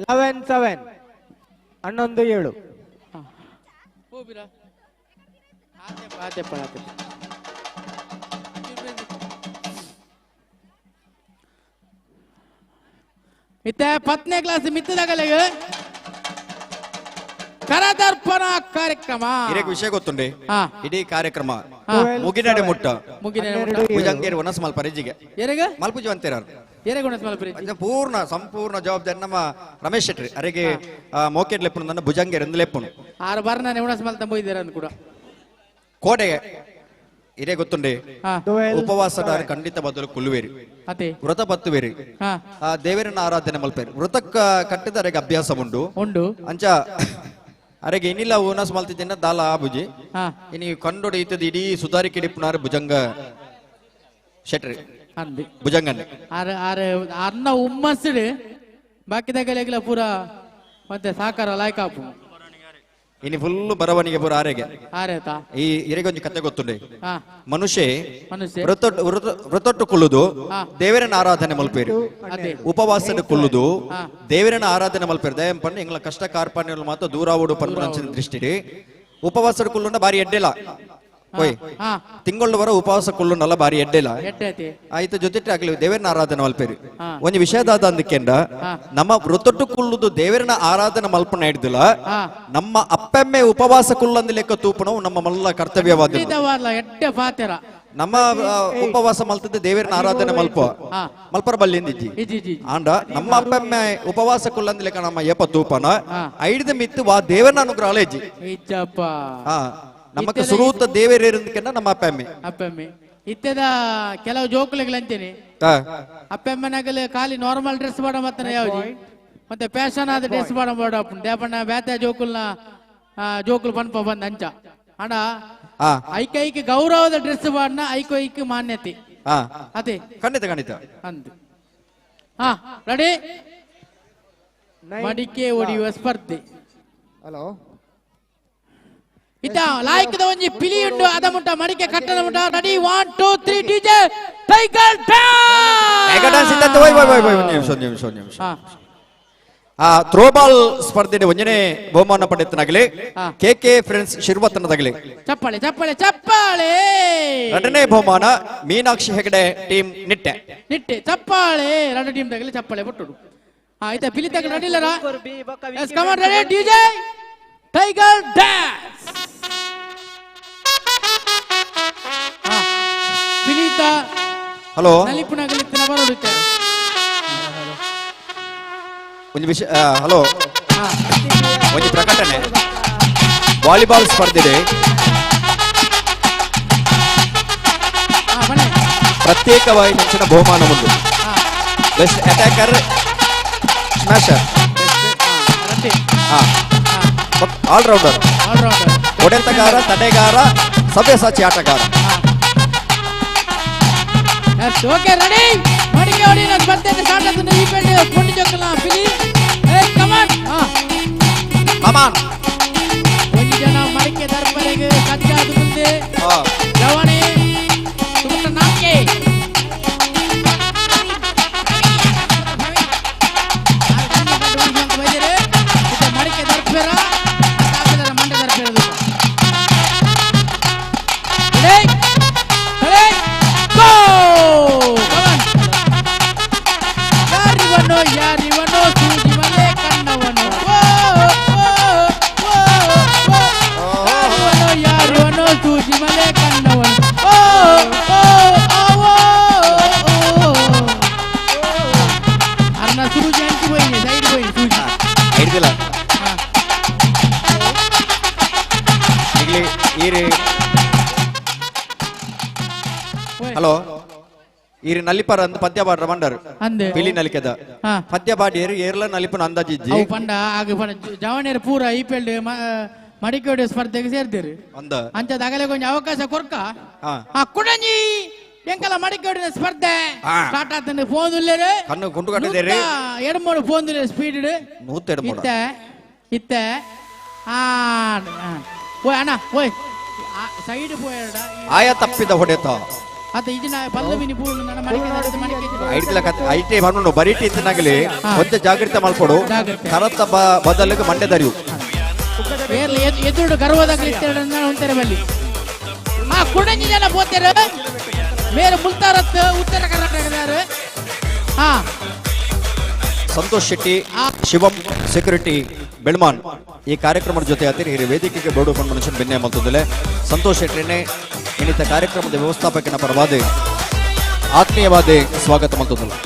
Eleven seven 11-7. ಇತ್ತೆ 10ನೇ ಕ್ಲಾಸ್ ಮಿತ್ತದಾಗಲೆಗೆ ಕರದರ್ಪಣ ಕಾರ್ಯಕ್ರಮ. ಹಿರೇಕ್ ವಿಷಯ ಗೊತ್ತುಂಡೆ, ಇಡೀ ಕಾರ್ಯಕ್ರಮ ಮುಗಿನಡೆ ಮುಟ್ಟ ಭುಜಂಗೇರಿ ಒನಸ್ ಮಲ್ಪರಿಜಿಗೆ ಮಲ್ಪುಜಿ ಅಂತೀರ ಪೂರ್ಣ ಸಂಪೂರ್ಣ ಜವಾಬ್ದಾರಿ ನಮ್ಮ ರಮೇಶ್ ಶೆಟ್ಟಿ ಅರೆಗೆ ಮೋಕೆಟ್ ಲೆಪ್ಪುನು ನನ್ನ ಭುಜಂಗೇರಿ ಎಂದು ಲೆಪ್ಪುನು ಆರು ಬಾರ್ ನಾನು ಉಣಸ್ ಮಲ್ ತಂಬ ಕೂಡ ಕೋಟೆಗೆ ಇದೇ ಗೊತ್ತುಂಡೆ. ಉಪವಾಸದ ಖಂಡಿತ ಬದಲು ಕುಲ್ಲುವೇರಿ, ವ್ರತ ಪತ್ತುವೇರಿ, ಆ ದೇವರನ್ನ ಆರಾಧನೆ ಮಲ್ಪೇರಿ. ವ್ರತಕ್ಕ ಕಟ್ಟಿದ ಅರೆಗೆ ಅಭ್ಯಾಸ ಉಂಡು ಉಂಡು ಅಂಚ ಅರೆಗೆ ಇನ್ನಿಲ್ಲ ಓನಸ್ ಮಲ್ತಿದ್ದ ದಾಲ ಆಬುಜಿ ಇನಿ ಕಂಡೋಡಿ ಇತ್ತದ ಇಡೀ ಸುಧಾರಿಕೆ ಡಿಪ್ಪುನಾರು ಭುಜಂಗ ಶೆಟ್ರಿ ಭುಜಂಗನ್ನೇ ಅನ್ನ ಉಮ್ಮಸ್ಸಿಡು ಬಾಕಿದಾಗಲೆಗ್ಲ ಪೂರ ಮತ್ತೆ ಸಾಕಾರ ಲಾಯ್ಕಾಪು ಇನಿ ಫುಲ್ ಬರವಣಿಗೆ ಪೂರ ಆರೆಗೆ ಆರೇತಾ. ಈ ಇರೆಗೊಂಜಿ ಕತೆ ಗೊತ್ತುಂಡೆ, ಮನುಷ್ಯ ವ್ರತೊಟ್ಟು ಕುಳ್ಳುದು ದೇವರನ್ನ ಆರಾಧನೆ ಮಲ್ಪೇರು, ಉಪವಾಸದ ಕುಳ್ಳುದು ದೇವರನ್ನ ಆರಾಧನೆ ಮಲ್ಪೇರು. ದಯಂ ಪಣ್ಣ ಎಂಗ್ಲ ಕಷ್ಟ ಕಾರ್ಪಣ್ಯ ಮಾತ್ರ ದೂರಾವುಡು ಪನ್ಪನ ದೃಷ್ಟಿ ಉಪವಾಸದ ಕುಳ್ಳುಂಡ ಬಾರಿ ಎಡ್ಡೆಲ ಓಯ್ ತಿಂಗಳು ಉಪವಾಸ ಕುಳ್ಳುನಲ್ಲ ಬಾರಿ ಎಡ್ಡೆಲ ಆಯ್ತು ಜೊತೆ ಆಗ್ಲಿ ದೇವರನ್ನ ಆರಾಧನೆ ಮಲ್ಪೇರಿ. ಒಂಜಿ ವಿಷಯದಾದ ಅಂದಕೆಂಡ ನಮ್ಮ ವೃತ್ತೊಟ್ಟು ಕುಳ್ಳುದು ದೇವರನ್ನ ಆರಾಧನೆ ಮಲ್ಪನ ಹಿಡ್ದಿಲ್ಲ, ನಮ್ಮ ಅಪ್ಪಮ್ಮೆ ಉಪವಾಸ ಕುಳ್ಳಂದ ಲೆಕ್ಕ ತೂಪಣವು ನಮ್ಮ ಮಲ್ಲ ಕರ್ತವ್ಯವಾದ. ನಮ್ಮ ಉಪವಾಸ ಮಲ್ತದ್ದು ದೇವರನ್ನ ಆರಾಧನೆ ಮಲ್ಪ ಮಲ್ಪರ ಬಲ್ಲಿಂದಿಜ್ಜಿ ಆಂಡ ನಮ್ಮ ಅಪ್ಪಮ್ಮೆ ಉಪವಾಸ ಕುಳ್ಳಂದ ಲೆಕ್ಕ ನಮ್ಮ ಏಪ ತೂಪನ ಐಡ್ದ ಮಿತ್ತು ವಾ ದೇವರನ್ನ ಅನುಗ್ರಹ ಅಜ್ಜಿ. ನಮಕ್ ಸುರೂತ ದೇವರೇರಂದಕ್ಕೆನ್ನ ನಮ್ಮ ಅಪ್ಪಮ್ಮೆ ಅಪ್ಪಮ್ಮೆ ಇತ್ತೆದ ಕೆಲವು ಜೋಕುಲೆಗಳಂತೇನೆ ಅಪ್ಪಮ್ಮನಗಲ ಖಾಲಿ ನಾರ್ಮಲ್ ಡ್ರೆಸ್ ಮಾಡ ಮತ್ತೆ ಯಾವ್ದು ಮತ್ತೆ ಫ್ಯಾಷನ್ ಆದ ಡ್ರೆಸ್ ಮಾಡ ಮಾಡ ದೇಪಣ್ಣ ಬ್ಯಾತ ಜೋಕುಲ್ನ ಜೋಕುಲ್ ಪನ್ಪ ಬಂದ ಅಂಚ ಅಣ್ಣ ಐಕ ಐಕ ಗೌರವದ ಡ್ರೆಸ್ ಮಾಡನ ಐಕ ಐಕ ಮಾನ್ಯತೆ ಅದೇ ಖಂಡಿತ ಖಂಡಿತ ಅಂದು. ಹಾ ರೆಡಿ, ಮಡಿಕೆ ಒಡೆಯುವ ಸ್ಪರ್ಧೆ. ಹಲೋ ಇತ್ತ ಲಾಯ್ಕದ ಒಂಜಿ ಪಿಲಿ ಉಂಡು ಅದ ಮುಟ್ಟ ಮಡಿಕೆ ಕಟ್ಟದ ಮುಟ್ಟ. Ready 1 2 3 DJ tiger dance tiger dance ಇತ್ತ ಓಯ್ ಓಯ್ ಓಯ್ ಒಂದು ನಿಮಿಷ ಒಂದು ನಿಮಿಷ ಒಂದು ನಿಮಿಷ. ಆ ಥ್ರೋಬಾಲ್ ಸ್ಪರ್ಧೆ ಒಂಜನೇ ಬಹುಮಾನ ಪಡೆತನಾಗಲಿ ಕೆ ಕೆ ಫ್ರೆಂಡ್ಸ್ ಶಿರ್ವತನದಾಗಲಿ ಚಪ್ಪಾಳೆ ಚಪ್ಪಾಳೆ ಚಪ್ಪಾಳೆ. ಎರಡನೇ ಬಹುಮಾನ ಮೀನಾಕ್ಷಿ ಹೆಗಡೆ ಟೀಮ್ ನಿಟ್ಟೆ ನಿಟ್ಟೆ ಚಪ್ಪಾಳೆ. ಎರಡು ಟೀಮ್ ತಗಲಿ ಚಪ್ಪಾಳೆ ಬಿಟ್ಟುಡು. ಆಯ್ತಾ ಪಿಲಿತಕ ರೆಡಿ ಇಲ್ಲರಾ? Yes, come on, ready DJ tiger dance. ಪಿಲಿತ hello ನಲಿಪುನಗಲಿತ್ತಿನ ಬರೋಡುತ್ತೆ. ಒಂದು ವಿಷಯ, ಹಲೋ, ಒಂದು ಪ್ರಕಟಣೆ. ವಾಲಿಬಾಲ್ ಸ್ಪರ್ಧೆ ಪ್ರತ್ಯೇಕವಾಗಿ ನಂಚಿನ ಬಹುಮಾನ ಒಂದು ಬೆಸ್ಟ್ ಅಟ್ಯಾಕರ್, ಸ್ಮ್ಯಾಶರ್, ಆಲ್ರೌಂಡರ್, ಹೊಡೆತಗಾರ, ತಡೆಗಾರ, ಸವ್ಯಸಾಚಿ ಆಟಗಾರ. ಓಕೆ ರೆಡಿ ಮಡಿಕೆ ಹೊಡಿ ನಾನು ಬರ್ತೇನೆ. ಸ್ಟಾರ್ಟ್ ಆಗ್ತದೆ ಈ ಪೇಟೆ ಪುಂಡಿ ಜೋಕಲ ಪಿಲಿ. ಏ ಕಮಾನ್. ಕಮಾನ್. ಒಂದು ಜನ ಮಡಿಕೆ ದರ್ಬರಿಗೆ ಸಜ್ಜಾದ ಮುಂದೆ ಜವಣಿ ತುಮಕ ನಾಕೆ ಮಡಿಕೆ ದರ್ಪೇರ ಮಂಡೆ ದರ್ಪೇರ. ಯಾರಿವನೋ ಯಾರಿವನೋ ಸೂಜಿಮಲೆ ಕಣ್ಣವನು. ಯಾರಿವನೋ ಯಾರಿವನೋ ಸೂಜಿಮಲೆ ಕಣ್ಣವನು. ಓ ಓ ಓ ಓ ಅರ್ನ ಸೂಜಿ ಅಂಚಿ ಹೋಯಿ ಸೈಡ್ ಹೋಯಿ ಸೂಜಿ ಹಿಡ್ದಿಲ್ಲ ಇಲ್ಲಿ ಈರಿ. ಹಲೋ, ಈರಿ ನಲ್ಲಿಪರ ಅಂದ್ ಪದ್ಯ ಪಾಡ್ರ ಮಂಡರ್ ಪಿಲಿ ನಲಿಕೆದ ಪದ್ಯ ಪಾಡಿಯರು ಏರ್ಲ ನಲಿಪುನ ಅಂದಾಜಿಜ್ಜಿ. ಅವು ಪಂಡ ಆಗ ಪಂಡ ಜವಣಿಯರು ಪೂರ ಈ ಪೇಲ್ಡ್ ಮಡಿಕೋಡಿ ಸ್ಪರ್ಧೆಗೆ ಸೇರ್ದಿರು ಅಂದ ಅಂಚದ ಅಗಲೆ ಕೊಂಚ ಅವಕಾಶ ಕೊರ್ಕ. ಆ ಕುಡಂಜಿ ಎಂಕಲ ಮಡಿಕೋಡಿನ ಸ್ಪರ್ಧೆ ಸ್ಟಾರ್ಟ್ ಆತಂದು ಫೋನ್ ಉಲ್ಲೇರು ಕಣ್ಣು ಗುಂಡು ಕಟ್ಟಿದ್ದೇರಿ ಎಡಮೂಡು ಫೋನ್ ಉಲ್ಲೇರು ಸ್ಪೀಡ್ ನೂತ ಇತ್ತೆ ಇತ್ತೆ. ಆ ಓಯ್ ಅಣ್ಣ ಓಯ್ ಸೈಡ್ ಪೋಯಡ ಆಯ ತಪ್ಪಿದ ಹೊಡೆತ ಅತ ಇಜಿನ ಪಲ್ಲವಿನಿ ಪೂರ್ಣ ನನ್ನ ಮಡಿಕೆ ಮಡಿಕೆ ಐಟ್ಲ ಕತೆ ಐಟೆ ಬಣ್ಣು ಬರೀಟಿ ಇತ್ತನಾಗಲಿ ಒಂದ ಜಾಗೃತೆ ಮಲ್ಪಡು ಕರತ ಬದಲಿಗೆ ಮಂಡೆ ದರಿಯು ಬೇರ್ಲೆ ಎದುರು ಗರ್ವದಾಗಲಿ ಇತ್ತೆರಡ ಉಂತಾರೆ ಬಲ್ಲಿ. ಆ ಕುಡಂಜಿ ಜನ ಪೋತಾರೆ ಮೇರೆ ಮುಲ್ತಾರತ್ ಉತ್ತರ ಕರ್ನಾಟಕದಾರು. ಹಾ ಸಂತೋಷ್ ಶೆಟ್ಟಿ, ಶಿವಂ ಸೆಕ್ಯೂರಿಟಿ ಬೆಳ್ಮಾನ್ ಈ ಕಾರ್ಯಕ್ರಮದ ಜೊತೆ ಆತಿರಿ ಹಿರಿಯ ವೇದಿಕೆಗೆ ಬೋಡು ಬಂದ ಮನುಷ್ಯನ ಬೆನ್ನೆ ಮಲ್ತೊಂದಲೆ ಸಂತೋಷ್ ಶೆಟ್ಟಿನೇ ಇನ್ನಿತ ಕಾರ್ಯಕ್ರಮದ ವ್ಯವಸ್ಥಾಪಕನ ಪರವಾದ ಆತ್ಮೀಯವಾದ ಸ್ವಾಗತ ಮಲ್ತೊಂದಲ್ಲ.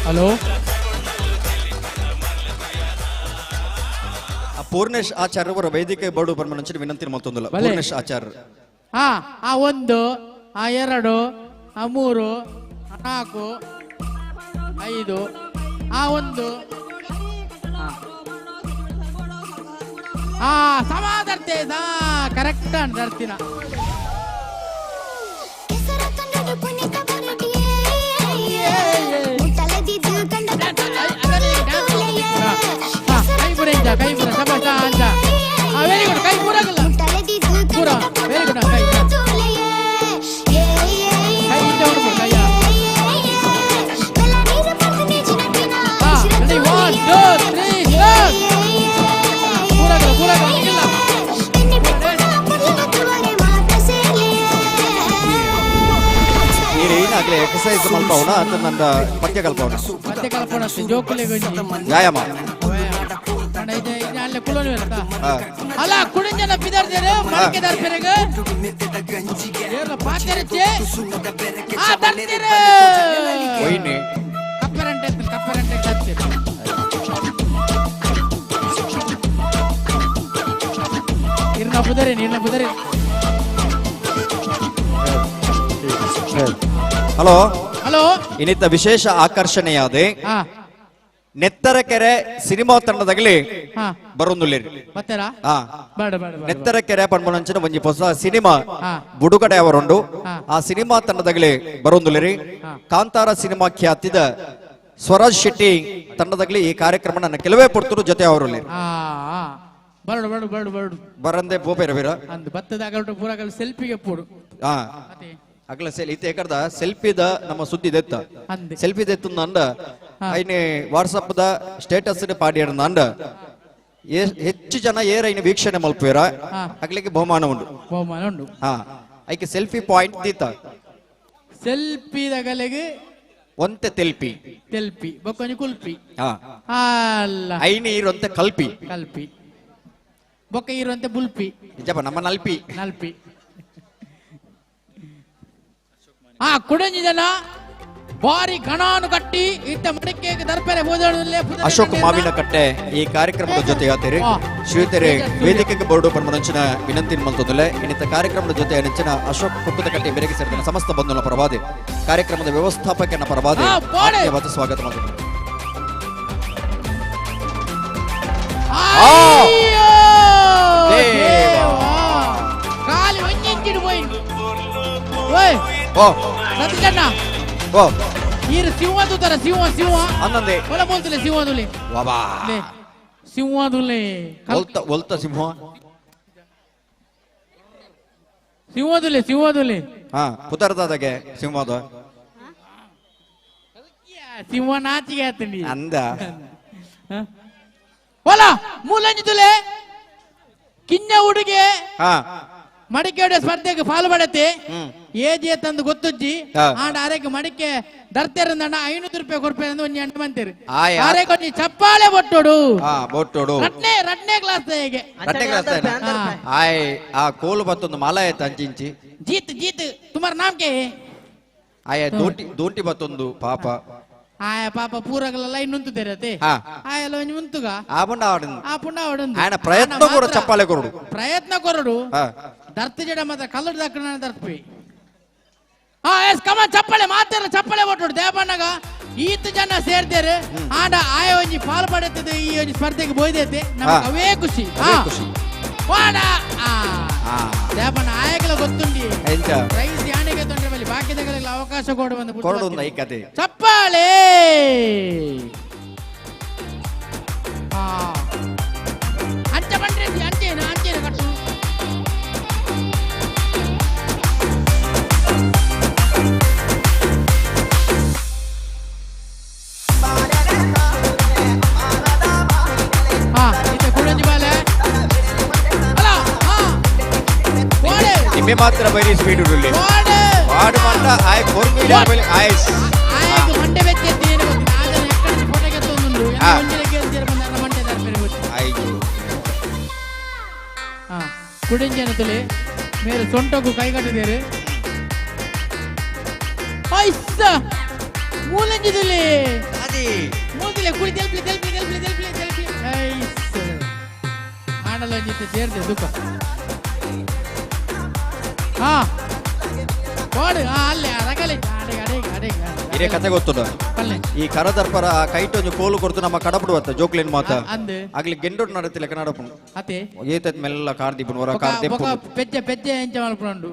ಹಲೋ, ಪೂರ್ಣೇಶ್ ಆಚಾರ್ಯ ಅವರ ವೈದಿಕ ಬೋರ್ಡು ಪರ್ಮನಂಚಿನ ವಿನಂತಿ ಮಲ್ತೊಂದುಲ್ಲ. ಬಲೆ. ಪೂರ್ಣೇಶ್ ಆಚಾರ್ಯ. ಆ ಆ 1, ಆ 2, ಆ 3, ಆ 4, 5, ಆ 1, ಆ ಸಮಾಧರ್ತೆ ಕರೆಕ್ಟ್ ದರ್ತಿನ. ಕೈ ಪೂರ ಇಂಚ, ಕೈ ಪೂರ ಶಬಾಷ್ ಅಂಚ. ವೆರಿ ಗುಡ್, ಕೈ ಪೂರ ಪೂರ ವೆರಿ ಗುಡ್. ಕೈ ಕೈ ಇಂಚ ಹೊಡ್ಬೋದು, ಕೈ. Ready, 1 2 3 start. ಪೂರಗಲ್ಲ ಪೂರಗಲ್ಲ ಇಲ್ಲ. ಈರೇನಾಗ್ಲಿ ಎಕ್ಸರ್ಸೈಸ್ ಮಲ್ಪವನ ಅಂತ ನನ್ನ ಪಥ್ಯ ಕಲ್ಪವನ. ಪಥ್ಯ ಕಲ್ಪವನ ಜೋಕುಲೆಗ್ ಒಂಜಿ ವ್ಯಾಯಾಮ. ಅಲ್ಲೇ ಕುಲೋನಿ ಅಲ್ಲ ಕುಡಿಂಜನ ಪಿದರ್ದೇರು ಮಡಿಕೆ ದರ್ಪೆರೆಗ್ ಏರ್ಲ ಪಾತೆರಚ್ಚೆ ಆ ದರ್ತಿರು ಒಯ್ನಿ ಕಪ್ಪರಂಟೆ ಕಪ್ಪರಂಟೆ ದರ್ತಿರು. ಇರ್ನ ಪುದರಿ ನಿನ್ನ ಪುದರಿ. Hello hello. ಇನ್ನಿತ ವಿಶೇಷ ಆಕರ್ಷಣೆಯಾದೆ ನೆತ್ತರಕೆರೆ ಸಿನಿಮಾ ತಂಡದಾಗಲಿ ಬರೊಂದುಲ್ಲೇರಿ. ಬತ್ತೆರಾ? ಬೇಡ ಬೇಡ ಬೇಡ. ನೆತ್ತರಕೆರೆ ಪನ್ಪುನಂಚಿನ ಒಂಜಿ ಹೊಸ ಸಿನಿಮಾ ಬುಡುಗಡೆ ಅವರುಂಡು. ಆ ಸಿನಿಮಾ ತಂಡದಾಗಲಿ ಬರೊಂದುಲ್ಲೇರಿ. ಕಾಂತಾರ ಸಿನಿಮಾ ಖ್ಯಾತಿದ ಸ್ವರಾಜ್ ಶೆಟ್ಟಿ ತಂಡದಾಗಲಿ ಈ ಕಾರ್ಯಕ್ರಮ ನನ್ನ ಕೆಲವೇ ಪೊರ್ತರು ಜೊತೆ ಅವರು. ಬರಡು ಬರಡು ಬರಡು ಬರಡು ಬರಂದೆ ಪೋಪೇರ ಬೀರ ಅಂದ್ ಬತ್ತದಾಗ ಪೂರ ಸೆಲ್ಫಿಗೆ ಪೋಡು. ಅಗ್ಲ ಸೆಲ್ ಇತ್ತೆ ಏಕರ್ದ ಸೆಲ್ಫಿದ ನಮ್ಮ ಸುದ್ದಿ ದೆತ್ತ ಸೆಲ್ಫಿ ದೆತ್ತು ಅಂಡ ಐನೆ ವಾಟ್ಸಪ್ the status ಪಾಡಿ ಅಂಡ ಹೆಚ್ಚು ಜನ ಏರ್ ಐನ ವೀಕ್ಷಣೆ ಮಲ್ಪೇರ ಅಗ್ಲಿಕ್ಕೆ ಬಹುಮಾನ ಉಂಟು. ಬಹುಮಾನ ಉಂಟು. ಐಕೆ ಸೆಲ್ಫಿ ಪಾಯಿಂಟ್ ದೀತ ಸೆಲ್ಫಿ ದಗಲೆಗೆ ಒಂತೆ ತೆಲ್ಪಿ ತೆಲ್ಪಿ ಬೊಕ್ಕೊಂಜಿ ಕುಲ್ಪಿ ಅಲ್ಲ ಐನಿ ಇರುವಂತೆ ಕಲ್ಪಿ ಕಲ್ಪಿ ಬೊಕ್ಕ ಇರುವಂತೆ ಬುಲ್ಪಿ ನಿಜಪ್ಪ ನಮ್ಮ ನಲ್ಪಿ ನಲ್ಪಿ. ಆ ಕುಡಂಜಿ ಜನ ಬಾರಿ ಗಣಾನು ಕಟ್ಟಿ ಇತ್ತ ಮಡಿಕೆ ದರ್ಪೆರೆ ಹೋದಡಲೇ. ಅಶೋಕ್ ಮಾವಿನಕಟ್ಟೆ ಈ ಕಾರ್ಯಕ್ರಮದ ಜೊತೆಯಾತಿರಿ ಶ್ರೀತರೆ ವೇದಿಕೆಗೆ ಬೋರ್ಡು ಪನ್ಮನಂಚಿನ ವಿನಂತಿ ಮಲ್ತೊಂದುಲ್ಲೆ. ಇನ್ನಿತ ಕಾರ್ಯಕ್ರಮದ ಜೊತೆ ನೆಚ್ಚಿನ ಅಶೋಕ್ ಕುಪ್ಪದ ಮೇರೆಗೆ ಸೇರಿದ ಸಮಸ್ತ ಬಂಧುಗಳ ಪರವಾದಿ ಕಾರ್ಯಕ್ರಮದ ವ್ಯವಸ್ಥಾಪಕನ ಪರವಾದಿ ಆತ್ಮೀಯವಾದ ಸ್ವಾಗತ ಮಾಡ್ತೀನಿ. ಖಾಲಿ ಒಂಜಿಂಚಿಡು ಪೋಯಿಂಟ್. ಓಯ್ ಓ ಸತೀಶಣ್ಣ ಓ ಈರು ಸಿಂಹ ತೂತರ ಸಿಂಹ ಸಿಂಹ ಅನ್ನಂದೆ ಒಲ ಬೋಲ್ತಲೆ ಸಿಂಹ ತುಲೆ ವಾಬಾ ಲೇ ಸಿಂಹ ತುಲೆ ಒಲ್ತ ಒಲ್ತ ಸಿಂಹ ಸಿಂಹ ತುಲೆ ಸಿಂಹ ತುಲೆ ಹಾ ಪುತರ್ದಾದಾಗೆ ಸಿಂಹದ ಸಿಂಹ ನಾಚಿಗೆ ಆತಂಡಿ ಅಂದ ಒಲ ಮೂಲಂಜಿ ತುಲೆ ಕಿಂಜ ಹುಡುಗೆ ಮಡಿಕೆ ಸ್ಪರ್ಧೆಗೆ ಫಾಲು ಪಡತೆ ಏಜೆ ತಂದು ಗೊತ್ತುಜ್ಜಿ ಆಂಡ ಅರೆಗೆ ಮಡಿಕೆ ದರ್ತೆರಂದಣ್ಣ 500 ರೂಪಾಯಿ ಕೊರ್ಪೆ ಒಂಜಿ ಅಂಡ ಮಂತೇರು ಅರೆಗೆ ಒಂಜಿ ಚಪ್ಪಾಳೆ ಬೊಟ್ಟೋಡು ಬೊಟ್ಟೋಡು ರಟ್ನೆ ರಟ್ನೆ ಕ್ಲಾಸ್ ಹೇಗೆ ರಟ್ನೆ ಕ್ಲಾಸ್ ಆಯ್ ಆ ಕೋಲು ಬತ್ತೊಂದು ಮಾಲ ಆಯ್ತು ಅಂಚಿಂಚಿ ಜೀತ್ ಜೀತ್ ತುಮಾರ್ ನಾಮ್ ಕೆ ಆಯ ದೋಟಿ ದೋಟಿ ಬತ್ತೊಂದು ಪಾಪ ಆಯ ಪಾಪ ಪೂರಗಲ ಲೈನ್ ಉಂತುದೇರತೆ ಆಯಲ ಒಂಜಿ ಉಂತುಗ ಆ ಪುಂಡ ಆವಡಂದು ಆ ಪುಂಡ ಆವಡಂದು ಆಯನ ಪ್ರಯತ್ನ ಕೊರು ಚಪ್ಪಾಳೆ ಕೊರಡು ಪ್ರಯತ್ನ ಕೊರಡು ದರ್ತ ಜಡ ಮಾತ್ರ ಕಲ್ಲಡ್ ದಕ್ಕಣ ದರ್ಪಿ ಹಾ ಎಸ್ ಕಮ ಚಪ್ಪಾಳೆ ಮಾತಾರ ಚಪ್ಪಾಳೆ ಕೊಟ್ಟರು ದೇವಣ್ಣಗ ಈತ ಜನ ಸೇರ್ತಾರೆ ಆಂಡ ಆಯ ಒಂಜಿ ಪಾಲ್ ಪಡೆತದೆ ಈ ಒಂಜಿ ಸ್ಪರ್ಧೆಗೆ ಬೋಯ್ದೈತೆ ನಮಗೆ ಅವೇ ಖುಷಿ ವಾಡ ದೇವಣ್ಣ ಆಯಗಲ ಗೊತ್ತುಂಡಿ ಪ್ರೈಸ್ ಯಾಣಿಗೆ ತೊಂದರೆ ಮೇಲೆ ಬಾಕಿದಗಳಿಗೆ ಅವಕಾಶ ಕೊಡು ಬಂದು ಕೊರಡು ಈ ಕತೆ ಚಪ್ಪಾಳೆ ಅಂಚೆ ಬಂಡ್ರೆ ಅಂಚೇನು ಅಂಚೇನು ಕಟ್ಟು ನಿಮ್ಮೆ ಮಾತ್ರ ಬೈರಿ ಸ್ಪೀಡ್ ಉಳ್ಳಿ ವಾಡು ಮಾತ್ರ ಆಯ್ ಕೊರ್ಕು ಆಯ್ ಆಯ್ ಮಂಡೆ ಬೆಚ್ಚೆತ್ತಿ ಏನು ಗೊತ್ತಿಲ್ಲ ಆದರೆ ಎಕ್ಕಡೆ ಫೋಟೋಗೆ ತೊಂದುಂಡು ಎಲ್ಲ ಒಂಜಿನ ಗೆಲ್ತೀರ ಬಂದ ಮಂಡೆ ದರ್ಪೆರೆ ಗೊತ್ತು ಆಯ್ತು ಹಾ ಕುಡಿಂಜನ ತುಲಿ ಮೇರೆ ಸೊಂಟಕ್ಕೂ ಕೈ ಕಟ್ಟಿದ್ದೀರಿ ಐಸ ಮೂಲಂಜಿ ತುಲಿ ಅದೇ ಮೂತಿಲೆ ಕುಡಿ ತೆಲ್ಪಿ ತೆಲ್ಪಿ ತೆಲ್ಪಿ ತೆಲ್ಪಿ ತೆಲ್ಪಿ ಐಸ ಆಂಡಲ ಒಂಜಿತ್ತೆ ಸೇರ್ದೆ ದುಃಖ. ಹಾ ಓಡು, ಅಲ್ಲೇ ರಗಲೆ ಅಡೆ ಅಡೆ ಅಡೆ. ಇರೇ ಕತೆ ಗೊತ್ತುಂಡು. ಈ ಕರದರ್ಪರ ಕೈಟ್ ಒಂಜಿ ಕೋಲು ಕೊಡ್ತು ನಮ್ಮ ಕಡಪಡುವತ್ತ ಜೋಕ್ಲೇನ್ ಮಾತ ಆಗ್ಲಿ ಗೆಂಡೊಡ್ ನಡತಿಲ್ಲ ಕನ್ನಡಪುಂಡು ಅತೆ ಏತತ್ ಮೆಲ್ಲ ಕಾರ್ ದಿಪ್ಪುನು ಹೊರ ಕಾರ್ ದೆಪ್ಪುನು ಪೆಜ್ಜೆ ಪೆಜ್ಜೆ ಎಂಚ ಮಲ್ಪುಂಡು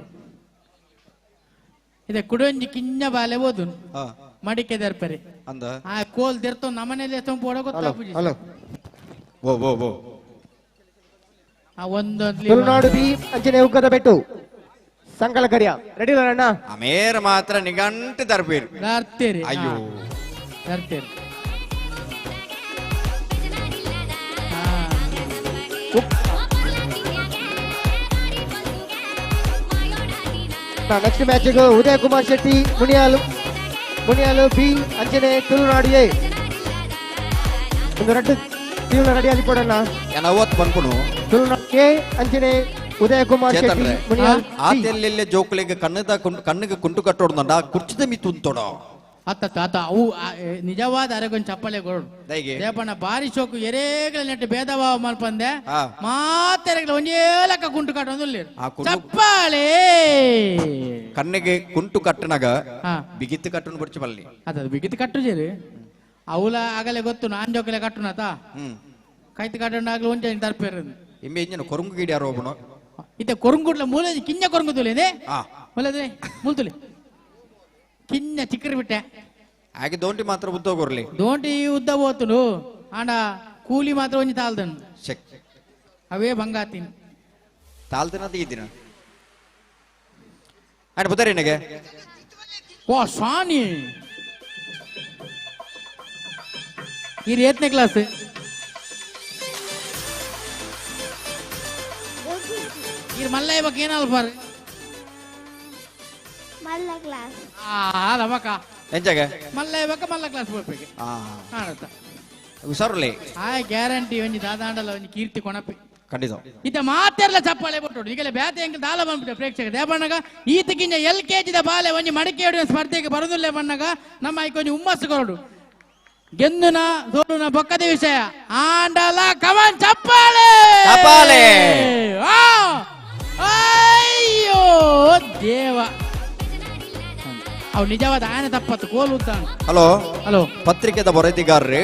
ಇದೆ ಕುಡೊಂಜಿ ಕಿಂಜ ಬಾಲೆ ಓದು ಮಡಿಕೆ ದರ್ಪರೆ ಅಂದ ಆ ಕೋಲ್ ದೆರ್ತೊ ನಮ್ಮನೇಲಿ ಎತ್ತೊಂದು ಪೋಡ ಗೊತ್ತಾಪುಜಿ. ಹಲೋ ಓ ಓ ಓ ಆ ಒಂದೊಂದು ತುಳುನಾಡು ಬಿ ಅಂಚನೆ ಉಗ್ಗದ ಬೆಟ್ಟು ಸಂಕಲ ಕರಿಯ ರೆಡಿ ಅಣ್ಣ. ಅಮೇರ ಮಾತ್ರ ನಿಗಂಟು ತರ್ಪೇರು ತರ್ತೀರಿ. ಅಯ್ಯೋ ತರ್ತೀರಿ. ನೆಕ್ಸ್ಟ್ ಮ್ಯಾಚ್ ಉದಯ ಕುಮಾರ್ ಶೆಟ್ಟಿ ಮುನಿಯಾಲು ಮುನಿಯಾಲು ಬಿ ಅಂಚನೆ ತುಳುನಾಡು ಎ ಒಂದು ರಡ್ಡು ಟೀಮ್ ರೆಡಿ ಆಗಿ ಕೊಡೋಣ. ಅವತ್ತು ಬಂದ್ಕೊಂಡು ತುಳುನಾಡು ಎ ಅಂಚನೆ ಉದಯ ಕುಮಾರ್ ಶೆಟ್ಟಿ ಮುನಿಯಾಲ್ ಆತೆಲ್ಲೆಲ್ಲೆ ಜೋಕುಲಿಗೆ ಕಣ್ಣದ ಕಣ್ಣಿಗೆ ಕುಂಟು ಕಟ್ಟೋಡ್ದಂಡ ಆ ಕುರ್ಚಿದ ಮಿತ್ತು ಉಂತೋಡ ಅತ್ತ ತಾತ ಅವು ನಿಜವಾದ ಅರೆಗೊಂದು ಚಪ್ಪಲೆ ಕೊಡು ದೇಪಣ್ಣ ಬಾರಿ ಶೋಕು ಎರೇಗಳ ನೆಟ್ಟು ಭೇದ ಭಾವ ಮಲ್ಪಂದೆ ಮಾತೆರೆಗಳ ಒಂದೇ ಲೆಕ್ಕ ಕುಂಟು ಕಟ್ಟೊಂದು ಚಪ್ಪಾಳೆ. ಕಣ್ಣಿಗೆ ಕುಂಟು ಕಟ್ಟನಾಗ ಬಿಗಿತ್ತು ಕಟ್ಟುನು ಬಡ್ಚಿ ಬಲ್ಲಿ ಅದ ಬಿಗಿತ್ತು ಕಟ್ಟು ಸೇರಿ ಅವಲ ಆಗಲೇ ಗೊತ್ತು ನಾನ್ ಜೋಕಲೆ ಕಟ್ಟುನತ ಕೈತು ಕಟ್ಟುನಾಗ್ಲೂ ಒಂಚೆ ತರ್ಪೇರು ಇಂಬೆ ಇಂಜಿನ ಕೊರಂಗು ಗಿಡ ಯಾರೋ ಒಬ್ಬನು ಇತ್ತೆ ಕೊರಂಗುಡ್ಲ ಮೂಲ ಕಿಂಜ ಕೊರಂಗು ತುಲೆ ಮೂಲ ಮುಲ್ತುಲೆ ಕಿಂಜ ಚಿಕ್ಕರು ಬಿಟ್ಟೆ ಹಾಗೆ ದೋಂಟಿ ಮಾತ್ರ ಉದ್ದ ಕೊರ್ಲಿ ದೋಂಟಿ ಉದ್ದ ಹೋತುನು ಆಂಡ ಕೂಲಿ ಮಾತ್ರ ಒಂಜಿ ತಾಲ್ದನು ಅವೇ ಬಂಗಾತೀನಿ ತಾಲ್ದನ ಇದ್ದೀನ ಅಂಡ್ ಬುದರಿನಗೆ ಓ ಸಾನಿ ಈ ಏತ್ನೇ ಕ್ಲಾಸ್ ಈ ಮಲ್ಲ ಇವಾಗ ಏನಲ್ಲ ಬಾರ್ ಮಲ್ಲ ಕ್ಲಾಸ್ ಅದ ಎಂಜಾಗ ಮಲ್ಲ ಇವಾಗ ಮಲ್ಲ ಕ್ಲಾಸ್ ಹೋಗ್ಬೇಕು ಆಡತ್ತ ಹುಷಾರುಲೇ ಆ ಗ್ಯಾರಂಟಿ ಒಂಜಿ ದಾದಾಂಡಲ ಒಂಜಿ ಕೀರ್ತಿ ಕೊಣಪೆ ಖಂಡಿತ ಇತ್ತ ಮಾತೆರ್ಲ ಚಪ್ಪಾಳೆ ಕೊಟ್ಟೋಡು ಈಗಲೇ ಬ್ಯಾತೆ ಎಂಕ್ ದಾಲ ಬಂದ್ಬಿಟ್ಟೆ ಪ್ರೇಕ್ಷಕ ದೇವಣ್ಣಗ ಈತಕ್ಕಿಂತ ಎಲ್ ಕೆಜಿದ ಬಾಲೆ ಒಂಜಿ ಮಡಿಕೆ ಸ್ಪರ್ಧೆಗೆ ಬರೋದಿಲ್ಲ ಬಣ್ಣಗ ನಮ್ಮ ಐಕೊಂಜಿ ಹುಮ್ಮಸ್ಸು ಕೊರಡು ಗೆಂದುನ ಸೋಲುನ ಬೊಕ್ಕದ ವಿಷಯ ಆಂಡಲ ಕಮನ್ ಚಪ್ಪಾಳೆ ಚಪ್ಪಾಳೆ ಅಯ್ಯೋ ದೇವ ಅವು ನಿಜವಾದ ಆನೆ ತಪ್ಪತ್ತು ಕೋಲು. ಹಲೋ ಹಲೋ ಪತ್ರಿಕೆದ ವರದಿಗಾರರು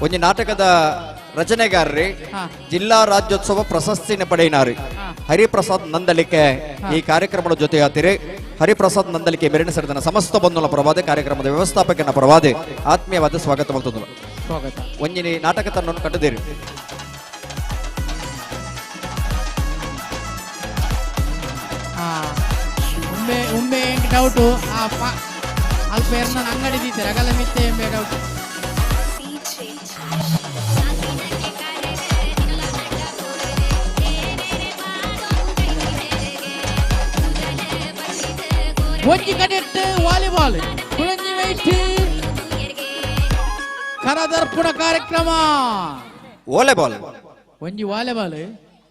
ಒಂಜಿ ನಾಟಕದ ರಚನೆಗಾರರು ಜಿಲ್ಲಾ ರಾಜ್ಯೋತ್ಸವ ಪ್ರಶಸ್ತಿನ ಪಡೆಯಿನಾರು ಹರಿಪ್ರಸಾದ್ ನಂದಲಿಕೆ ಈ ಕಾರ್ಯಕ್ರಮದ ಜೊತೆ ಆತಿರಿ. ಹರಿಪ್ರಸಾದ್ ನಂದಲಿಕೆ ಮೆರಿನ ಸರಿದನ ಸಮಸ್ತ ಬಂಧುಗಳ ಪರವಾದ ಕಾರ್ಯಕ್ರಮದ ವ್ಯವಸ್ಥಾಪಕನ ಪರವಾದ ಆತ್ಮೀಯವಾದ ಸ್ವಾಗತ ಮಾಡ್ತದ. ಸ್ವಾಗತ. ಒಂಜಿನಿ ನಾಟಕ ತನ್ನನ್ನು ಕಟ್ಟದಿರಿ. ಉಂಬೆ ಡೌಟು ಅಲ್ಪ ಎರ್ನ ಅಂಗಡಿ ದೀತಾರೆ ಅಗಲ ಮಿತ್ತೆ ಎಂಬೆ ಡೌಟ್. ಒಂಜಿ ಕಡೆಟ್ ವಾಲಿಬಾಲ್ ಕುಳಂಜಿ ವೈಟ್ ಕರದರ್ಪಣ ಕಾರ್ಯಕ್ರಮ ವಾಲಿಬಾಲ್ ಒಂಜಿ ವಾಲಿಬಾಲ್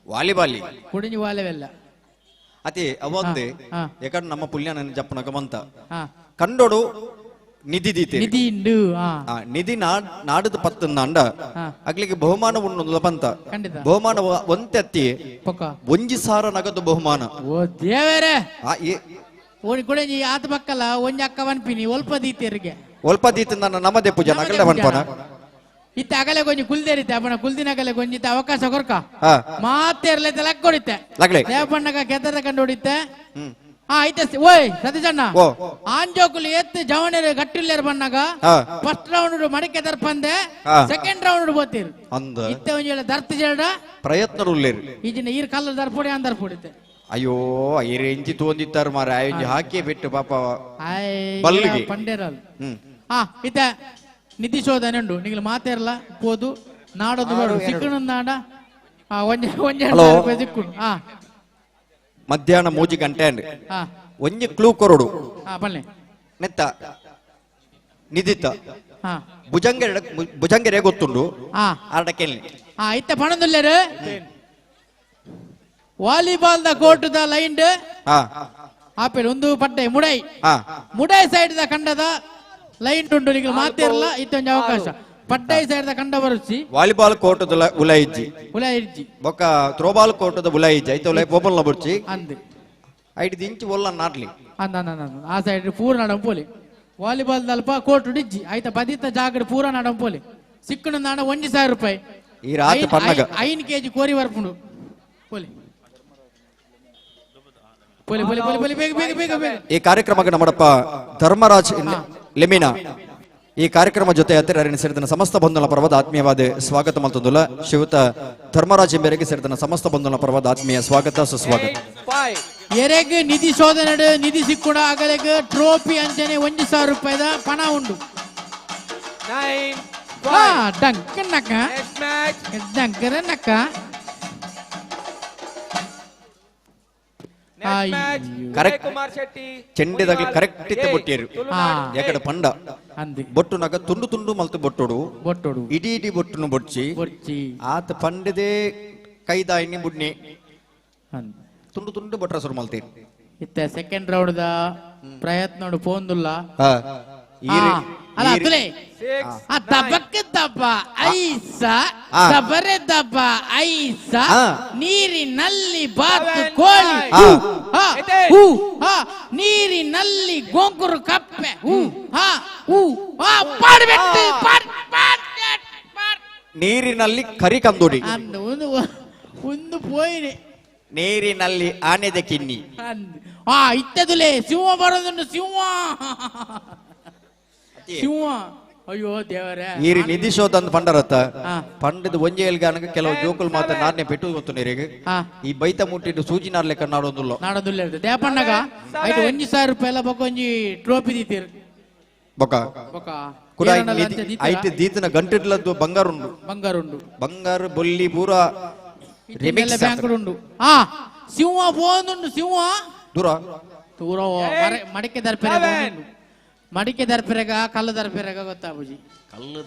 ವಾಲಿಬಾಲ್ ಕುಡಂಜಿ ವಾಲಿವೆಲ್ಲ ಅತಿ ಅವೊಂದು ಯಾಕಂದ್ರೆ ನಮ್ಮ ಪುಲ್ಯನ ಜಪ್ಪನಕ ಮಂತ ಕಂಡೋಡು ನಿಧಿ ದೀತೆ ನಿಧಿ ನಿಧಿ ನಾಡದ ಪತ್ತಂದ ಅಗ್ಲಿಗೆ ಬಹುಮಾನ ಉಣ್ಣು ಪಂತ ಬಹುಮಾನ ಒಂತೆ ಅತ್ತಿ ಒಂಜಿ ಸಾರ ನಗದು ಬಹುಮಾನ ಓ ದೇವರೇ ಕುಡಂಜಿ ಆತ ಪಕ್ಕಲ್ಲ ಒಂಜಿ ಅಕ್ಕ ವನ್ಪಿನಿ ಒಲ್ಪ ದೀತೆರಿಗೆ ಒಲ್ಪ ದೀತ ನಮ್ಮದೇ ಪೂಜೆ ನಗಲೆ ವನ್ಪನ ಇತ್ತ ಅಗಲೆ ಗೊಂಜಿ ಕುಲ್ದೇರಿತ್ತೆ ಅಪ್ಪನ ಕುಲ್ದಿನ ಅಗಲೆ ಗೊಂಜಿ ಅವಕಾಶ ಕೊರ್ಕ ಮಾತೇರ್ಲೆ ಲಕ್ ಕೊಡಿತ್ತೆ ದೇವಪ್ಪಣ್ಣಗ ಕೆದರ ಕಂಡು ಹೊಡಿತ್ತೆ. ಐತೆ ಓಯ್ ಸತೀಶಣ್ಣ ಆಂಜೋಕುಲು ಎತ್ತು ಜವಣರು ಗಟ್ಟಿಲ್ಲೇರು ಬಣ್ಣಗ ಫಸ್ಟ್ ರೌಂಡ್ ಮಡಿಕೆ ದರ್ಪಂದೆ ಸೆಕೆಂಡ್ ರೌಂಡ್ ಬೋತೀರು ಇತ್ತ ಒಂಜಿ ದರ್ತ ಜೇಡ ಪ್ರಯತ್ನ ಈಜಿನ ಈರ್ ಕಲ್ಲ ದರ್ಪೊಡಿ ಅಂದರ್ ಪೊಡಿತೆ. ಅಯ್ಯೋ ಐರ್ ಇಂಚಿ ತೋಂದಿತ್ತಾರ ಮಾರ ಇಂಚಿ ಹಾಕಿ ಬಿಟ್ಟು ಪಾಪ ಬಲ್ಲಿಗೆ ಪಂಡೇರಲ್. ಇತ್ತ ನಿಧಿ ಶೋಧನೆ ಉಂಡು ನಿಂಗೆ ಮಾತೇರ್ಲ ಪೋದು ನಾಡೊಂದು ಬೇಡ ಸಿಕ್ಕಣ ನಾಡ ಒಂಜೆ ಒಂಜೆ ಸಿಕ್ಕುಂಡು. ಮಧ್ಯಾಹ್ನ 3 ಗಂಟೆ ಒಂಜಿ ಕ್ಲೂ ಕೊರಡು ನೆತ್ತ ನಿಧಿತ ಭುಜಂಗೆರೆ ಭುಜಂಗೆರೆ ಗೊತ್ತುಂಡು ಆರ್ಡ ಕೇಳಿ ಇತ್ತ ಪಣದುಲ್ಲೇರು volleyball the court the line ಆಪೇಲ್ ಒಂದು ಪಟ್ಟೆ ಮುಡೈ ಮುಡೈ ಸೈಡ್ the ಕಂಡದ ಲೈನ್ ಉಂಟು ನಿಂಗೆ ಮಾತೇರಲ್ಲ ಇತ್ತೊಂದು ಅವಕಾಶ. ಪಡ್ಡೈ ಸೈಡ್ ದ ಕಂಡ ಬರುಚಿ ವಾಲಿಬಾಲ್ ಕೋರ್ಟ್ ಉಲೈಜ್ಜಿ ಉಲೈಜ್ಜಿ ಬೊಕ್ಕ ಥ್ರೋಬಾಲ್ ಕೋರ್ಟ್ ಉಲೈಜ್ಜಿ ಐತ ಉಲೈ ಪೋಪಲ್ನ ಬುರ್ಚಿ ಅಂದ್ ಐಟ್ ದಿಂಚಿ ಒಲ್ಲ ನಾಟ್ಲಿ ಅಂದ ಅಂದ ಅಂದ ಆ ಸೈಡ್ ಪೂರ ನಡಂಪೋಲಿ ವಾಲಿಬಾಲ್ ದಲ್ಪ ಕೋರ್ಟ್ ಡಿಜ್ಜಿ ಐತ ಬದಿತ ಜಾಗಡ್ ಪೂರ ನಡಂಪೋಲಿ ಸಿಕ್ಕಣ ನಾಡ 1000 ರೂಪಾಯಿ ಈ ರಾತ್ರಿ ಪನ್ನಗ 5 ಕೆಜಿ ಕೋರಿ ಬರ್ಪುಂಡು ಪೋಲಿ ಪೋಲಿ ಪೋಲಿ ಪೋಲಿ ಪೋಲಿ ಬೇಗ ಬೇಗ ಬೇಗ ಬೇಗ ಈ ಕಾರ್ಯಕ್ರಮಕ್ಕೆ ನಮ್ಮಡಪ್ಪ ಧರ್ಮರಾಜ್ ಲೆಮಿನಾ ಈ ಕಾರ್ಯಕ್ರಮ ಜೊತೆ ಹತ್ತಿರ ಸೇರಿದ ಸಮಸ್ತ ಬಂಧುಗಳ ಪರ್ವದ ಆತ್ಮೀಯವಾದ ಸ್ವಾಗತ ಮಲ್ತೊಂದುಲ್ಲ ಶಿವತ ಧರ್ಮರಾಜ್ ಎಂಬೆರೆಗೆ ಸೇರಿದ ಸಮಸ್ತ ಬಂಧುಗಳ ಪರ್ವದ ಆತ್ಮೀಯ ಸ್ವಾಗತ ಸುಸ್ವಾಗತ. ಎರೆಗ್ ನಿಧಿ ಶೋಧನೆ ನಿಧಿ ಸಿಕ್ಕುಡ ಅಗಲೆಗ್ ಟ್ರೋಫಿ ಅಂಚನೆ 1000 ರೂಪಾಯಿದ ಪಣ ಉಂಡು. ಡಂಕನಕ್ಕ ಡಂಕರನಕ್ಕ ಕರೆಕ್ಟ್ ಚೆಂಡೆದಾಗಲಿ ಕರೆಕ್ಟ್ ಇತ್ತೆ ಬೊಟ್ಟಿಯರು ಯಾಕಡೆ ಪಂಡ ಬೊಟ್ಟುನಾಗ ತುಂಡು ತುಂಡು ಮಲ್ತು ಬೊಟ್ಟೋಡು ಬೊಟ್ಟೋಡು ಇಡೀ ಇಡೀ ಬೊಟ್ಟುನು ಬೊಚ್ಚಿ ಆತ ಪಂಡದೇ ಕೈದಾಯಿನಿ ಬುಡ್ನಿ ತುಂಡು ತುಂಡು ಬೊಟ್ರ ಸುರು ಮಲ್ತೀರಿ. ಇತ್ತೆ ಸೆಕೆಂಡ್ ರೌಂಡ್ the ಪ್ರಯತ್ನ ಪೋಂದುಲ್ಲ ಅಲ್ಲ ತುಲೆ ದಬಕ್ ದಬ ಐಸ ದಬರೆ ದಬ ಐಸ ನೀರಿನಲ್ಲಿ ಬಾತು ಕೋಳಿ ನೀರಿನಲ್ಲಿ ಗೋಂಕುರು ಕಪ್ಪೆ ನೀರಿನಲ್ಲಿ ಕರಿ ಕಂದುಡಿ ಒಂದು ಪೋಯಿನಿ ನೀರಿನಲ್ಲಿ ಆನೆದ ಕಿನ್ನಿ ಇತ್ತದುಲೇ ಸಿಂಹ ಬರೋದುಂಟು ಸಿಂಹ ಸಿಂಹ ಅಯ್ಯೋ ದೇವರೇ ಈ ನಿಧಿ ಶೋಧ ಅಂತ ಪಂಡರತ್ತ ಪಂಡದ ಒಂಜೆ ಎಲ್ಗಾನಗ ಕೆಲವು ಜೋಕುಲ್ ಮಾತ್ರ ನಾರ್ನೆ ಪೆಟ್ಟು ಗೊತ್ತು ನೀರಿಗೆ ಈ ಬೈತ ಮುಟ್ಟಿಟ್ಟು ಸೂಜಿ ನಾರ್ಲೆಕ್ಕ ನಾಡೊಂದುಲ್ಲ ನಾಡೊಂದುಲ್ಲ ದೇಪಣ್ಣಗ ಐದು 1000 ರೂಪಾಯಿ ಎಲ್ಲ ಬೊಕ್ಕ ಒಂಜಿ ಟ್ರೋಫಿ ದೀತೀರ್ ಬೊಕ್ಕ ಬೊಕ್ಕ ಕುಡ ಐಟ್ ದೀತನ ಗಂಟಿಡ್ಲದ್ದು ಬಂಗಾರುಂಡು ಬಂಗಾರುಂಡು ಬಂಗಾರು ಬೊಲ್ಲಿ ಪೂರ ರಿಮಿಕ್ಸ್ ಬ್ಯಾಂಕ್ ಉಂಡು. ಆ ಸಿಂಹ ಪೋಂದುಂಡು ಸಿಂಹ ದೂರ ದೂರ ಮಡಿಕೆ ದರ್ಪೆರೆ ಮಡಿಕೆ ದರ್ಪೆರೆಗ ಕಲ್ಲು ದರ್ಪೆರೆಗ ಗೊತ್ತಾಬುಜಿ ಕಲ್ಲು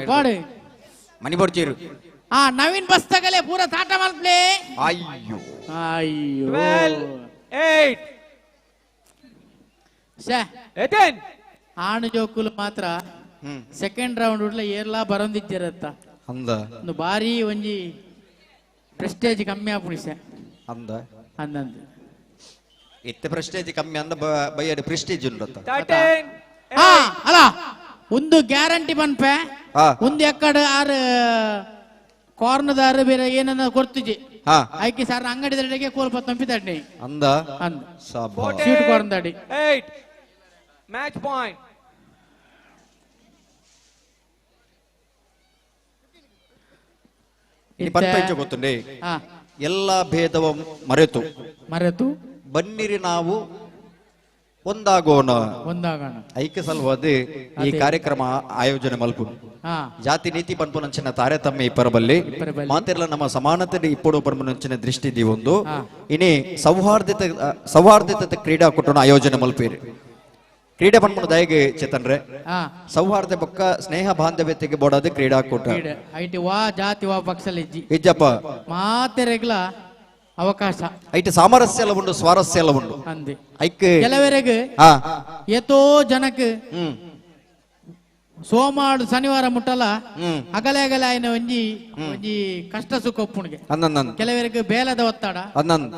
ಪಾಡು ಮನಿ ಬಡ್ಚೀರು. ಆ ನವೀನ್ ಬಸ್ ತಗಲೆ ಪೂರ ತಾಟ ಮಲ್ಪ್ಲೆ. ಅಯ್ಯೋ ಅಯ್ಯೋ 8 ಶೇ 10 ಆಣು ಜೋಕುಲು ಮಾತ್ರ ಸೆಕೆಂಡ್ ರೌಂಡ್ ಉಡ್ಲ ಏರ್ಲಾ ಬರೊಂದಿಜ್ಜರತ್ತ ಅಂದ ಒಂದು ಬಾರಿ ಒಂಜಿ ಪ್ರೆಸ್ಟೇಜ್ ಕಮ್ಮಿ ಆಪುಣಿಸೆ ಅಂದ ಅಂದಂದು ಇತ್ತೆ ಪ್ರೆಸ್ಟೇಜ್ ಕಮ್ಮಿ ಅಂದ ಬೈಯಡ್ ಪ್ರೆಸ್ಟೇಜ್ ಉಂಡತ್ತ ಅಲ್ಲ ಒಂದು ಗ್ಯಾರಂಟಿ ಪನ್ಪೆ ಒಂದು ಎಕ್ಕಡ ಆರು ಕಾರ್ನದಾರು ಬೇರೆ ಏನನ್ನ ಕೊಡ್ತಿಜಿ ಐಕೆ ಸರ್ ಅಂಗಡಿ ದಡಿಗೆ ಕೋಲ್ ಪತ್ತೊಂಪಿತಡ್ನಿ ಅಂದ ಅಂದ ಸ್ವೀಟ್ ಕಾರ್ನ್ ದಡಿ 8 ಮ್ಯಾಚ್ ಪಾಯಿಂಟ್ ಪನ್ಪೆ ಗೊತ್ತುಂಡೆ ಎಲ್ಲ ಭೇದವ ಮರೆತು ಮರೆತು ಬನ್ನಿರಿ ನಾವು ಒಂದಾಗೋಣ ಒಂದಾಗೋಣ ಐಕ್ಯ ಸಲುವಾದ ಈ ಕಾರ್ಯಕ್ರಮ ಆಯೋಜನೆ ಮಲ್ಪು ಜಾತಿ ನೀತಿ ಪನ್ಪುನಂಚಿನ ತಾರತಮ್ಯ ಇಪ್ಪರಬಲ್ಲಿ ಮಾತಿರ್ಲ ನಮ್ಮ ಸಮಾನತೆ ಇಪ್ಪಡು ಪನ್ಪುನಂಚಿನ ದೃಷ್ಟಿ ಒಂದು ಇನಿ ಸೌಹಾರ್ದತೆ ಕ್ರೀಡಾಕೂಟನ ಆಯೋಜನೆ ಮಲ್ಪೇರಿ ಕ್ರೀಡೆ ಪನ್ಪುನ ದಯಗೆ ಚೇತನ್ರೆ ಸೌಹಾರ್ದ ಬೊಕ್ಕ ಸ್ನೇಹ ಬಾಂಧವ್ಯತೆಗೆ ಬೋಡಾದ ಕ್ರೀಡಾಕೂಟ ಐಟಿ ವಾ ಜಾತಿ ವಾ ಪಕ್ಷಲಿಜ್ಜಿ ಇಜ್ಜಪ್ಪ ಮಾತೆರೆಗ್ಲ ಅವಕಾಶ ಐಟ್ ಸಾಮರಸ್ಯ ಎಲ್ಲ ಉಂಡು ಸ್ವಾರಸ್ಯ ಎಲ್ಲ ಉಂಡು ಅಂದೆ ಐಕ್ ಕೆಲವರೆಗೆ ಏತೋ ಜನಕ್ಕೆ ಸೋಮಾಡು ಶನಿವಾರ ಮುಟ್ಟಲ ಅಗಲೆ ಅಗಲೆ ಆಯ್ನ ಒಂಜಿ ಒಂಜಿ ಕಷ್ಟ ಸುಖ ಒಪ್ಪುಣಿಗೆ ಕೆಲವರಿಗೆ ಬೇಲದ ಒತ್ತಡ,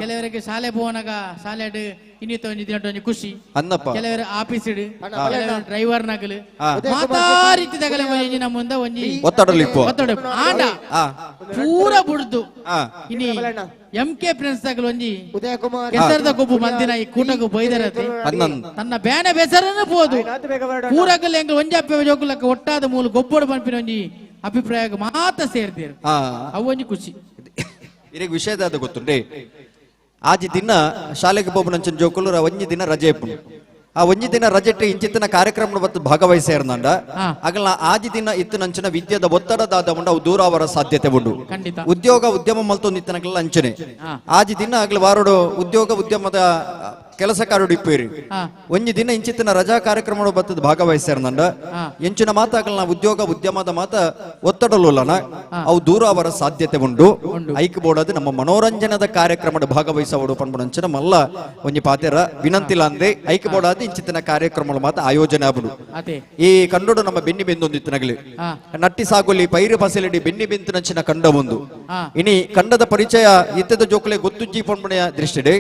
ಕೆಲವರಿಗೆ ಶಾಲೆ ಪೋವನಾಗ ಶಾಲೆಡ್ ಇನ್ನಿತ ಒಂಜಿ ದಿನ ಒಂಜಿ ಖುಷಿ, ಕೆಲವರು ಆಫೀಸ್ ಡ್ರೈವರ್ ನಗಲು ಮಾತಾ ರೀತಿದಾಗಲೇ ಒಂಜಿ ನಮ್ಮ ಮುಂದೆ ಒಂಜಿ ಒತ್ತಡ ಒತ್ತಡ ಆಂಡ ಪೂರ ಬುಡ್ದು ಇನಿ ಎಂ ಕೆ ಫ್ರೆಂಡ್ಸ್ ತಗಲು ಒಂಜಿ ಕೆಸರದ ಗೊಬ್ಬು ಮಂದಿನ ಈ ಕೂಟకు ಬೈದರತೆ ತನ್ನ ಬೇನೆ ಬೆಸರನ್ನು ಪೋದು ಪೂರಗಲ್ ಎಂಗ್ ಒಂಜಿ ಜೋಕುಲಕ್ಕ ಒಟ್ಟಾದ ಮೂಲ ಗೊಬ್ಬಡು ಪನ್ಪಿನ ಒಂಜಿ ಅಭಿಪ್ರಾಯ ಮಾತ ಸೇರ್ತೀರು ಅವು ಒಂಜಿ ಖುಷಿ. ಇರೆಗ್ ವಿಷಯದ ಗೊತ್ತುಂಡೆ ಆಜಿ ದಿನ ಶಾಲೆಗೆ ಪೋಪುನಂಚಿನ ಜೋಕುಲು ಒಂಜಿ ದಿನ ರಜೆ ಇಪ್ಪುಂಡು. ಆ ಒಂಜಿ ದಿನ ರಜೆಟ್ ಇಂಚಿತ್ತಿನ ಕಾರ್ಯಕ್ರಮ ಬತ್ತು ಭಾಗವಹಿಸೇರ್ನಂಡ ಅಗಲ ಆಜಿ ದಿನ ಇತ್ತಿನಂಚಿನ ವಿದ್ಯೆದ ಒತ್ತಡದಾದ ಉಂಡು ಅವು ದೂರ ಅವರ ಸಾಧ್ಯತೆ ಉಂಡು. ಉದ್ಯೋಗ ಉದ್ಯಮ ಮಲ್ತೊಂದು ಇತ್ತಿನಗಲ ಅಂಚನೆ ಆಜಿ ದಿನ ಅಗಲ ವಾರೋಡು ಉದ್ಯೋಗ ಉದ್ಯಮದ ಕೆಲಸಕಾರರು ಇಪ್ಪೇರಿ ಒಂಜಿ ದಿನ ಇಂಚಿತ್ತಿನ ರಜಾ ಕಾರ್ಯಕ್ರಮ ಬತ್ತದ ಭಾಗವಹಿಸ್ಯಾರನಂಡ ಎಂಚಿನ ಮಾತಾಗಲ್ನ ಉದ್ಯೋಗ ಉದ್ಯಮದ ಮಾತ ಒತ್ತಡಲುಲ್ಲನ ಅವು ದೂರ ಅವರ ಸಾಧ್ಯತೆ ಉಂಡು. ಐಕ್ ಬೋರ್ಡ್ ನಮ್ಮ ಮನೋರಂಜನದ ಕಾರ್ಯಕ್ರಮದ ಭಾಗವಹಿಸವಡು ಪನ್ಪುನಂಚಿನ ಮಲ್ಲ ಒಂಜಿ ಪಾತೆರ ವಿನಂತಿಲ ಅಂದೆ ಐಕ್ ಬೋರ್ಡ್ ಇಂಚಿತ್ತಿನ ಕಾರ್ಯಕ್ರಮ ಮಾತ ಆಯೋಜನೆ ಆಬುಡು. ಈ ಕಂಡೋಡು ನಮ್ಮ ಬೆನ್ನಿ ಬೆಂದೊಂದಿತ್ತನಗಲಿ ನಟ್ಟಿ ಸಾಗುಲಿ ಪೈರು ಫಸಲಿಡಿ ಬೆನ್ನಿ ಬೆಂತಿನಂಚಿನ ಕಂಡ ಒಂದು. ಇನಿ ಕಂಡದ ಪರಿಚಯ ಇತ್ತದ ಜೋಕುಲೆ ಗೊತ್ತುಜ್ಜಿ ಪನ್ಪುನೆಯ ದೃಷ್ಟಿಡೆ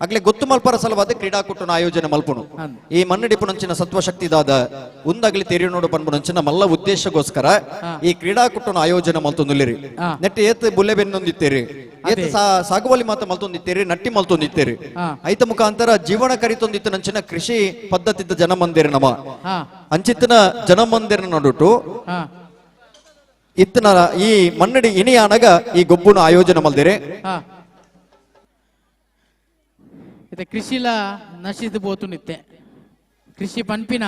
ಅಗ್ಲೆ ಗೊತ್ತು ಮಲ್ಪರ ಸಲುವಾದ ಕ್ರೀಡಾಕೂಟನ ಆಯೋಜನೆ ಮಲ್ಪುನು. ಈ ಮನ್ನಡಿಪುನಂಚಿನ ಸತ್ವಶಕ್ತಿ ದಾದ ಉಂದಾಗ್ಲಿ ತೆರಿಯೋಡು ಪನ್ಪುನಂಚಿನ ಮಲ್ಲ ಉದ್ದೇಶಕ್ಕೋಸ್ಕರ ಈ ಕ್ರೀಡಾಕೂಟನ ಆಯೋಜನೆ ಮಲ್ತೊಂದುಲ್ಲಿರಿ. ನೆಟ್ಟ ಏತ್ ಬುಲ್ಲೆ ಬೆನ್ನೊಂದಿತ್ತೇರಿ, ಏತ್ ಸಾಗುವಳಿ ಮಾತ ಮಲ್ತೊಂದಿತ್ತೇರಿ, ನಟ್ಟಿ ಮಲ್ತೊಂದಿತ್ತೇರಿ. ಐತ ಮುಖಾಂತರ ಜೀವನ ಕರಿತೊಂದಿತ್ತನಂಚಿನ ಕೃಷಿ ಪದ್ಧತಿದ ಜನಮಂದಿರ ನಮ ಅಂಚಿತ್ತಿನ ಜನಮಂದಿರ ನಡುಟು ಇತ್ತನ ಈ ಮನ್ನಡಿ ಇನಿಯಾನಗ ಈ ಗೊಬ್ಬುನ ಆಯೋಜನೆ ಮಲ್ದಿರಿ. ಇತ್ತೆ ಕೃಷಿಲ ನಶಿತ ಪೋತುನಿತ್ತೆ ಕೃಷಿ ಪನ್ಪಿನ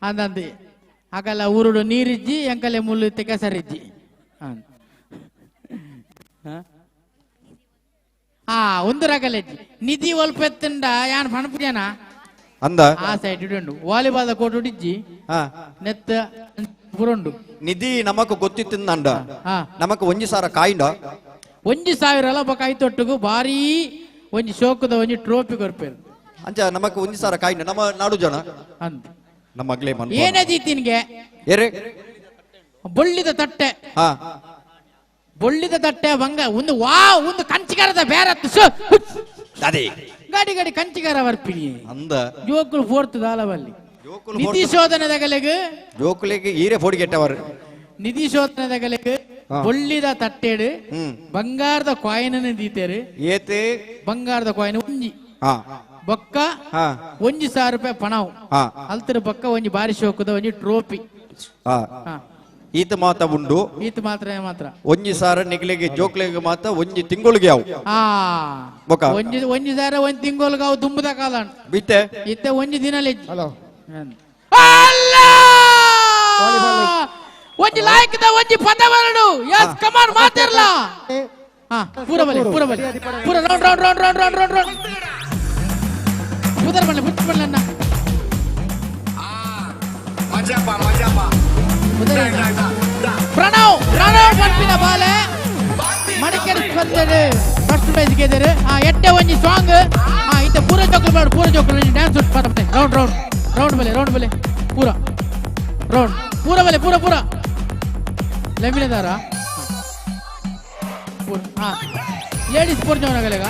ಅಂದಂದಿ ಆಗಲ್ಲ ಊರುಡು ನೀರಿಜ್ಜಿ ಎಂಕಲೆ ಮುಳ್ಳು ಇತ್ತೆ ಕೆಸರಿಜ್ಜಿ. ಒಂದು ರಗಲೆಜ್ಜಿ ನಿಧಿ ಒಲ್ಪೆತ್ತಂಡ ಯಾನ್ ಪಣಪುಜನ ಅಂದ ಆ ಸೈಡ್ ಉಂಡು ವಾಲಿಬಾಲ್ ಕೋಟು ಇಜ್ಜಿ ನೆತ್ತ ಪುರುಂಡು ನಿಧಿ ನಮಕ್ ಗೊತ್ತಿತ್ತಿಂದ ನಮಕ್ ಒಂಜಿ ಸಾವಿರ ಕಾಯಿಂಡ ಒಂಜಿ ಸಾವಿರ ಅಲ್ಲ ಬೊಕ ಐತೊಟ್ಟುಗು ಭಾರಿ ಒಂಜಿ ಶೋಕದ ಒಂಜಿ ಟ್ರೋಫಿ ಕೊರ್ಪೇರು ಅಂಚ ನಮಕ್ ಒಂಜಿ ಸಾವಿರ ಕಾಯಿಂಡ ನಮ್ಮ ನಾಡು ಜನ ಅಂದ ನಮ್ಮ ಅಗ್ಲೇ ಮನ್ ಏನೇ ಜೀತಿನ್ಗೆ ಏರೆ ಬೊಳ್ಳಿದ ತಟ್ಟೆ ಬೊಳ್ಳಿದ ತಟ್ಟೆ ಬಂಗ ಒಂದು ವಾ ಒಂದು ಕಂಚಿಗಾರದ ಬೇರತ್ತು ಗಾಡಿ ಗಾಡಿ ಕಂಚಿಗಾರ ಬರ್ಪಿನಿ ಅಂದ ಜೋಕುಲು ಫೋರ್ತ್ ದಾಲವಲ್ಲಿ ನಿಧಿ ಶೋಧನೆದಗಲೆಗ್ ಜೋಕುಲಿಗೆ ಈರೆ ಫೋಡಿ ಗೆಟ್ಟವರು ನಿಧಿ ಶೋಧನೆದಗಲೆಗ್ ಬೊಳ್ಳಿದ ತಟ್ಟೆಡು ಬಂಗಾರದ ಕಾಯಿನ್ ದೀತೇರು ಏತೆ ಬಂಗಾರದ ಕಾಯಿನ್ ಒಂಜಿ ಬೊಕ್ಕ 1,000 ರೂಪಾಯಿ ಪಣವು ಅಲ್ತರ ಬೊಕ್ಕ ಒಂಜಿ ಬಾರಿ ಶೋಕದ ಒಂಜಿ ಟ್ರೋಫಿ ಈತ ಮಾತ ಉಂಡು ಈತ ಮಾತ್ರ ಮಾತ್ರ ಒಂಜಿ ಸಾರ ನಿಗ್ಲಿಗೆ ಜೋಕ್ಲಿಗೆ ಮಾತ ಒಂಜಿ ತಿಂಗಳಿಗೆ ಅವು ಒಂಜಿ ಒಂಜಿ ಸಾರ ಒಂಜಿ ತಿಂಗಳಿಗೆ ಅವು ದುಂಬುದ ಕಾಲ ಬಿತ್ತೆ ಇತ್ತೆ ಒಂಜಿ ದಿನ ಹಲೋ ಒಂಜಿ ಲಾಯ್ಕದ ಒಂಜಿ ಪದ ಬರಡು ಎಸ್ ಕಮಾನ್ ಮಾತಿರ್ಲ ಪೂರ ಬಲೆ ಪೂರ ಬಲೆ ಪೂರ round round round round round round round ಪುದರ್ ಬಲ್ಲೆ ಪುಟ್ ಬಲ್ಲೆ ಅಣ್ಣ ಮಜಾಪ ಮಜಾಪ ಪ್ರಣವ್ ಪ್ರಣವ್ ಪನ್ಪಿನ ಬಾಲೆ ಮಡಿಕೇರಿ ಸ್ಪರ್ಧೆ ಫಸ್ಟ್ ಪ್ರೈಸ್ ಗೆದ್ದರು. ಆ ಎಟ್ಟೆ ಒಂಜಿ ಸಾಂಗ್ ಇತ್ತೆ ಪೂರ ಜೋಕುಲು ಬಾಡು ಪೂರ ಜೋಕುಲು ಡ್ಯಾನ್ಸ್ ರೌಂಡ್ ರೌಂಡ್ ರೌಂಡ್ ಬಲೆ ರೌಂಡ್ ಬಲೆ ಪೂರ ರೌಂಡ್ ಪೂರ ಬಲೆ ಪೂರ ಪೂರ ಲೆಮಿನದಾರ ಪೂರ ಲೇಡೀಸ್ ಪೂರ ಜೋನಗಲೆಗ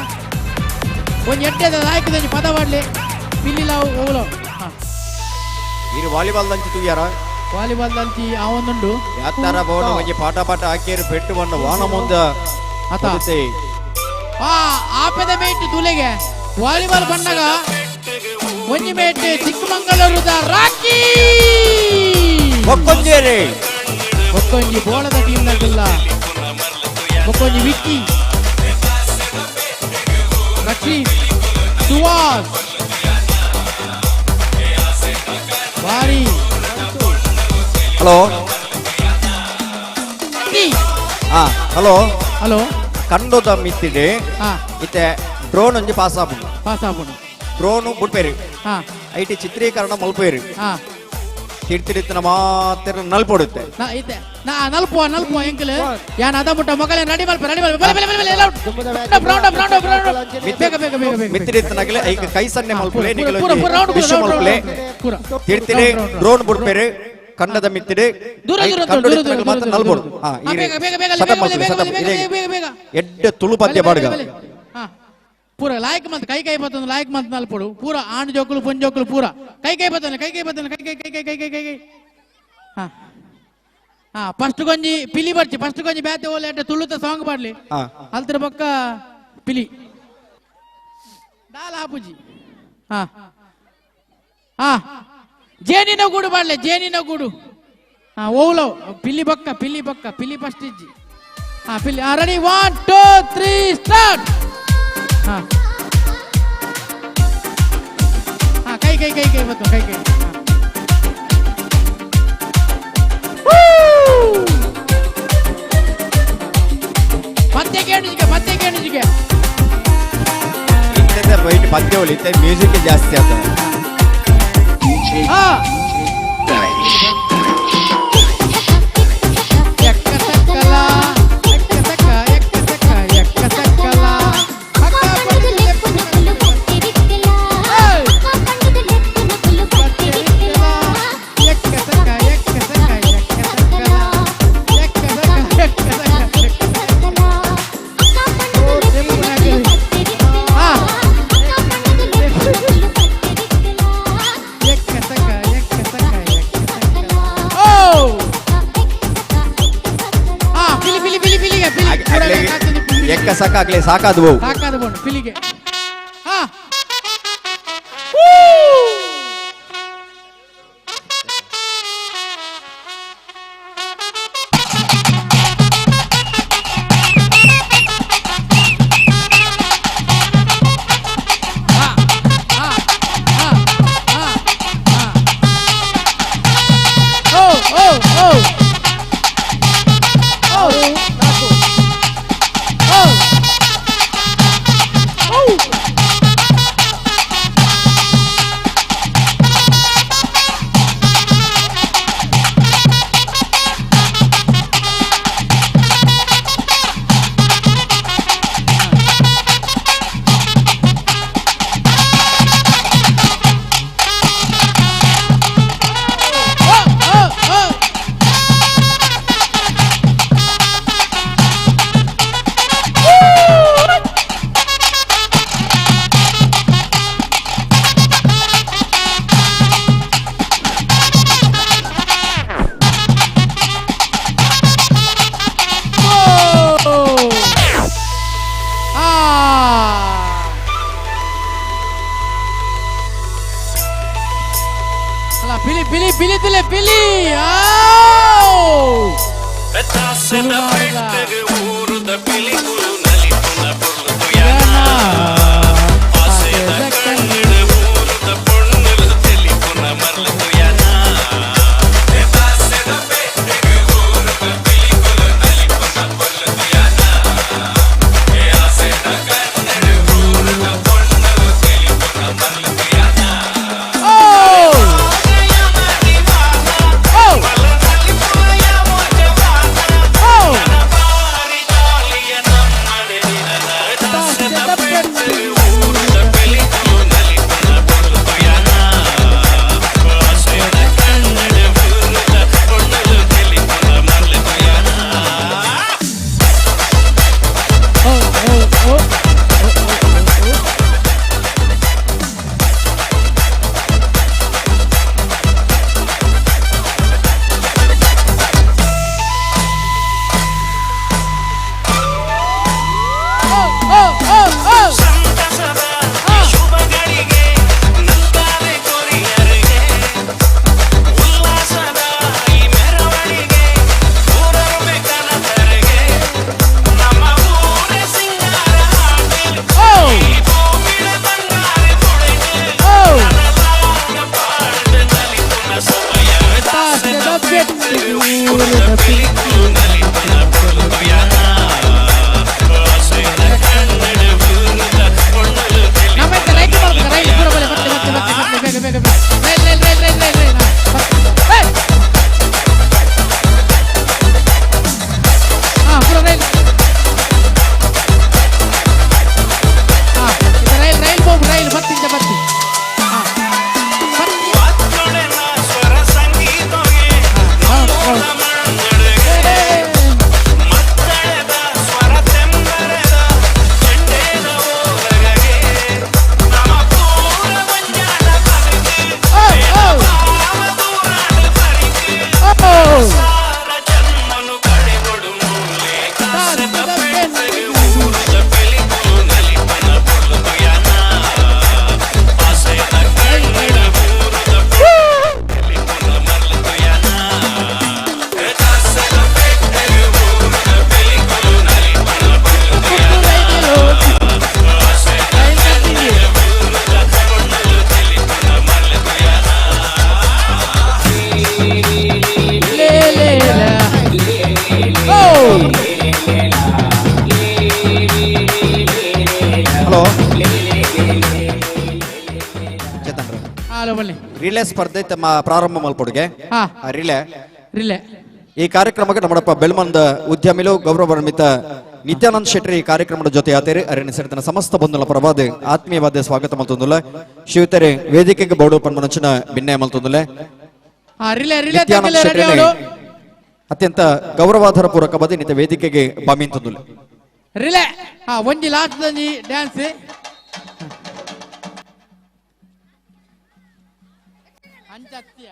ಒಂಜಿ ಎಟ್ಟೆದ ಲಾಯ್ಕದ ಒಂಜಿ ಪದ ಪಾಡ್ಲಿ ಪಿಲ್ಲಿಲ ಓಲೋ ಇರು ವಾಲಿಬಾಲ್ ದಂಚಿ ತೂಯಾರ ವಾಲಿಬಾಲ್ ದಂಚಿ ಆ ಒಂದುಂಡು ಯಾತರ ಬೋಡ ಒಂಜಿ ಪಾಠ ಪಾಠ ಹಾಕಿರು ಪೆಟ್ಟು ಬಂಡ ವಾನ ಮುಂದ ಅತ ಆಪೆದ ಮೇಟ್ ತುಲೆಗೆ ವಾಲಿಬಾಲ್ ಬಣ್ಣಗ ಒಂಜಿ ಮೇಟ್ ಚಿಕ್ಕಮಂಗಳೂರದ ರಾಕಿ ಒಕ್ಕೊಂಜೇರಿ ಒಕ್ಕೊಂಜಿ ಬೋಳದ ಟೀಮ್ ನಗಲ್ಲ ಒಕ್ಕೊಂಜಿ ವಿಕ್ಕಿ ರಕ್ಷಿತ್ ಸುವಾಸ್ ಬಾರಿ ಹಲೋ ಹಲೋ ಹಲೋ ಕಂಡೋದ ಮಿತ್ತಿಡೆ ಇತ್ತೆ ಡ್ರೋನ್ ಒಂಜಿ ಪಾಸ್ ಆಪುಂಡು ಪಾಸ್ ಆಪುಂಡು ಡ್ರೋನ್ ಬುಡ್ಪೇರು IT ಚಿತ್ರೀಕರಣ ಮಲ್ಪೇರು ತಿರ್ತಿರಿತ್ತನ ಮಾತ್ರ ನಲ್ಪೊಡುತ್ತೆ ನಲ್ಪುವ ನಲ್ಪುವ ಎಂಕಲ್ ಯಾನ್ ಅದ ಮುಟ್ಟ ಮೊಗಲೆ ರೆಡಿ ಮಲ್ಪ ರೆಡಿ ಮಲ್ಪ ಬಲೆ ಬಲೆ ಬಲೆ round up round up round up ಬೇಗ ಬೇಗ ಬೇಗ ಬೇಗ ಮಿತ್ತಿರಿತ್ತನಗಲೆ ಐಕ ಕೈ ಸನ್ನೆ ಮಲ್ಪುಲೆ ನಿಗಲ ವಿಶ್ವ ಮಲ್ಪುಲೆ ತಿರ್ತಿರಿ ಡ್ರೋನ್ ಬುಡ್ಪೇರು ಕಂಡದ ಮಿತ್ತಿಡೆ ದೂರ ದೂರ ದೂರ ದೂರ ಮಾತ್ರ ನಲ್ಬೋಡು ಎಡ್ಡೆ ತುಳು ಪದ್ಯ ಬಾಡ್ಗ ಪೂರ ಲಾಯ್ಕ್ ಮಂತ್ ಕೈ ಕೈ ಬತ್ತೊಂದು ಲಾಯ್ಕ್ ಮಂತ್ ನಲ್ಪೊಡು ಪೂರ ಆಣ್ ಜೋಕುಲು ಪೊನ್ ಜೋಕುಲು ಪೂರ ಕೈ ಕೈ ಬತ್ತೊಂದು ಕೈ ಕೈ ಬತ್ತೊಂದು ಕೈ ಕೈ ಕೈ ಕೈ ಕೈ ಕೈ ಕೈ ಕೈ ಹಾ ಹಾ ಫಸ್ಟ್ ಕೊಂಜಿ ಪಿಲಿ ಬರ್ಚಿ ಫಸ್ಟ್ ಕೊಂಜಿ ಬ್ಯಾತೆ ಓಲೆ ಅಡ್ಡೆ ತುಳುತ ಸಾಂಗ್ ಪಾಡ್ಲಿ ಅಲ್ತರ ಪಕ್ಕ ಪಿಲಿ ದಾಲ ಆಪುಜಿ ಹಾ ಹಾ ಜೇನಿನ ಗೂಡು ಪಾಡ್ಲೆ ಜೇನಿನ ಗೂಡು ಹಾ ಓಲೋ ಪಿಲಿ ಬಕ್ಕ ಪಿಲಿ ಬಕ್ಕ ಪಿಲಿ ಫಸ್ಟ್ ಇಜ್ಜಿ ಹಾ ಪಿಲಿ ರೆಡಿ 1 2 3 ಸ್ಟಾರ್ಟ್ ಹಾ ಹಾ ಕೈ ಕೈ ಕೈ ಕೈ ಬತ್ತು ಕೈ ಕೈ ಬೋಲಿತ್ತೆ ಮ್ಯೂಸಿಕ್ ಜಾಸ್ತಿ ಆಗ್ತದೆ. ಎಕ್ಕ ಸಾಕಾಗ್ಲಿ ಸಾಕಾದ ಸಾಕಾದ ಬೋಂಡು ಪಿಲಿಗೆ. Relay ಸ್ಪರ್ಧೆ ತಮ್ಮ ಪ್ರಾರಂಭ ಮಲ್ಪೊಡುಗೆ ರಿಲೇ ರಿಲೇ ಈ ಕಾರ್ಯಕ್ರಮಕ್ಕೆ ನಮ್ಮಡಪ್ಪ ಬೆಳ್ಮಂದ ಉದ್ಯಮಿಲು ಗೌರವಾನ್ವಿತ ನಿತ್ಯಾನಂದ್ ಶೆಟ್ಟಿ ಈ ಕಾರ್ಯಕ್ರಮದ ಜೊತೆ ಆತೇರಿ ಅರಣ್ಯ ಸೇರಿದ ಸಮಸ್ತ ಬಂಧುಲ ಪರವಾದ ಆತ್ಮೀಯವಾದ ಸ್ವಾಗತ ಮಲ್ತೊಂದುಲ್ಲ ಶಿವತೆರೆ ವೇದಿಕೆಗೆ ಬೋಡು ಪನ್ಮನಂಚಿನ ಭಿನ್ನಯ ಮಲ್ತೊಂದುಲ್ಲ ರಿಲೇ ರಿಲೇ ನಿತ್ಯಾನಂದ್ ಶೆಟ್ಟಿ ಅತ್ಯಂತ ಗೌರವಾಧಾರ ಪೂರ್ವಕವಾದ ನಿತ್ಯ ವೇದಿಕೆಗೆ ಬಾಮಿಂತೊಂದುಲ್ಲ ರಿಲೇ ಒಂಜಿ ಲಾಸ್ಟ್ ಒಂಜಿ ಡ್ಯಾನ್ಸ್ ಅಂಚತ್ಯ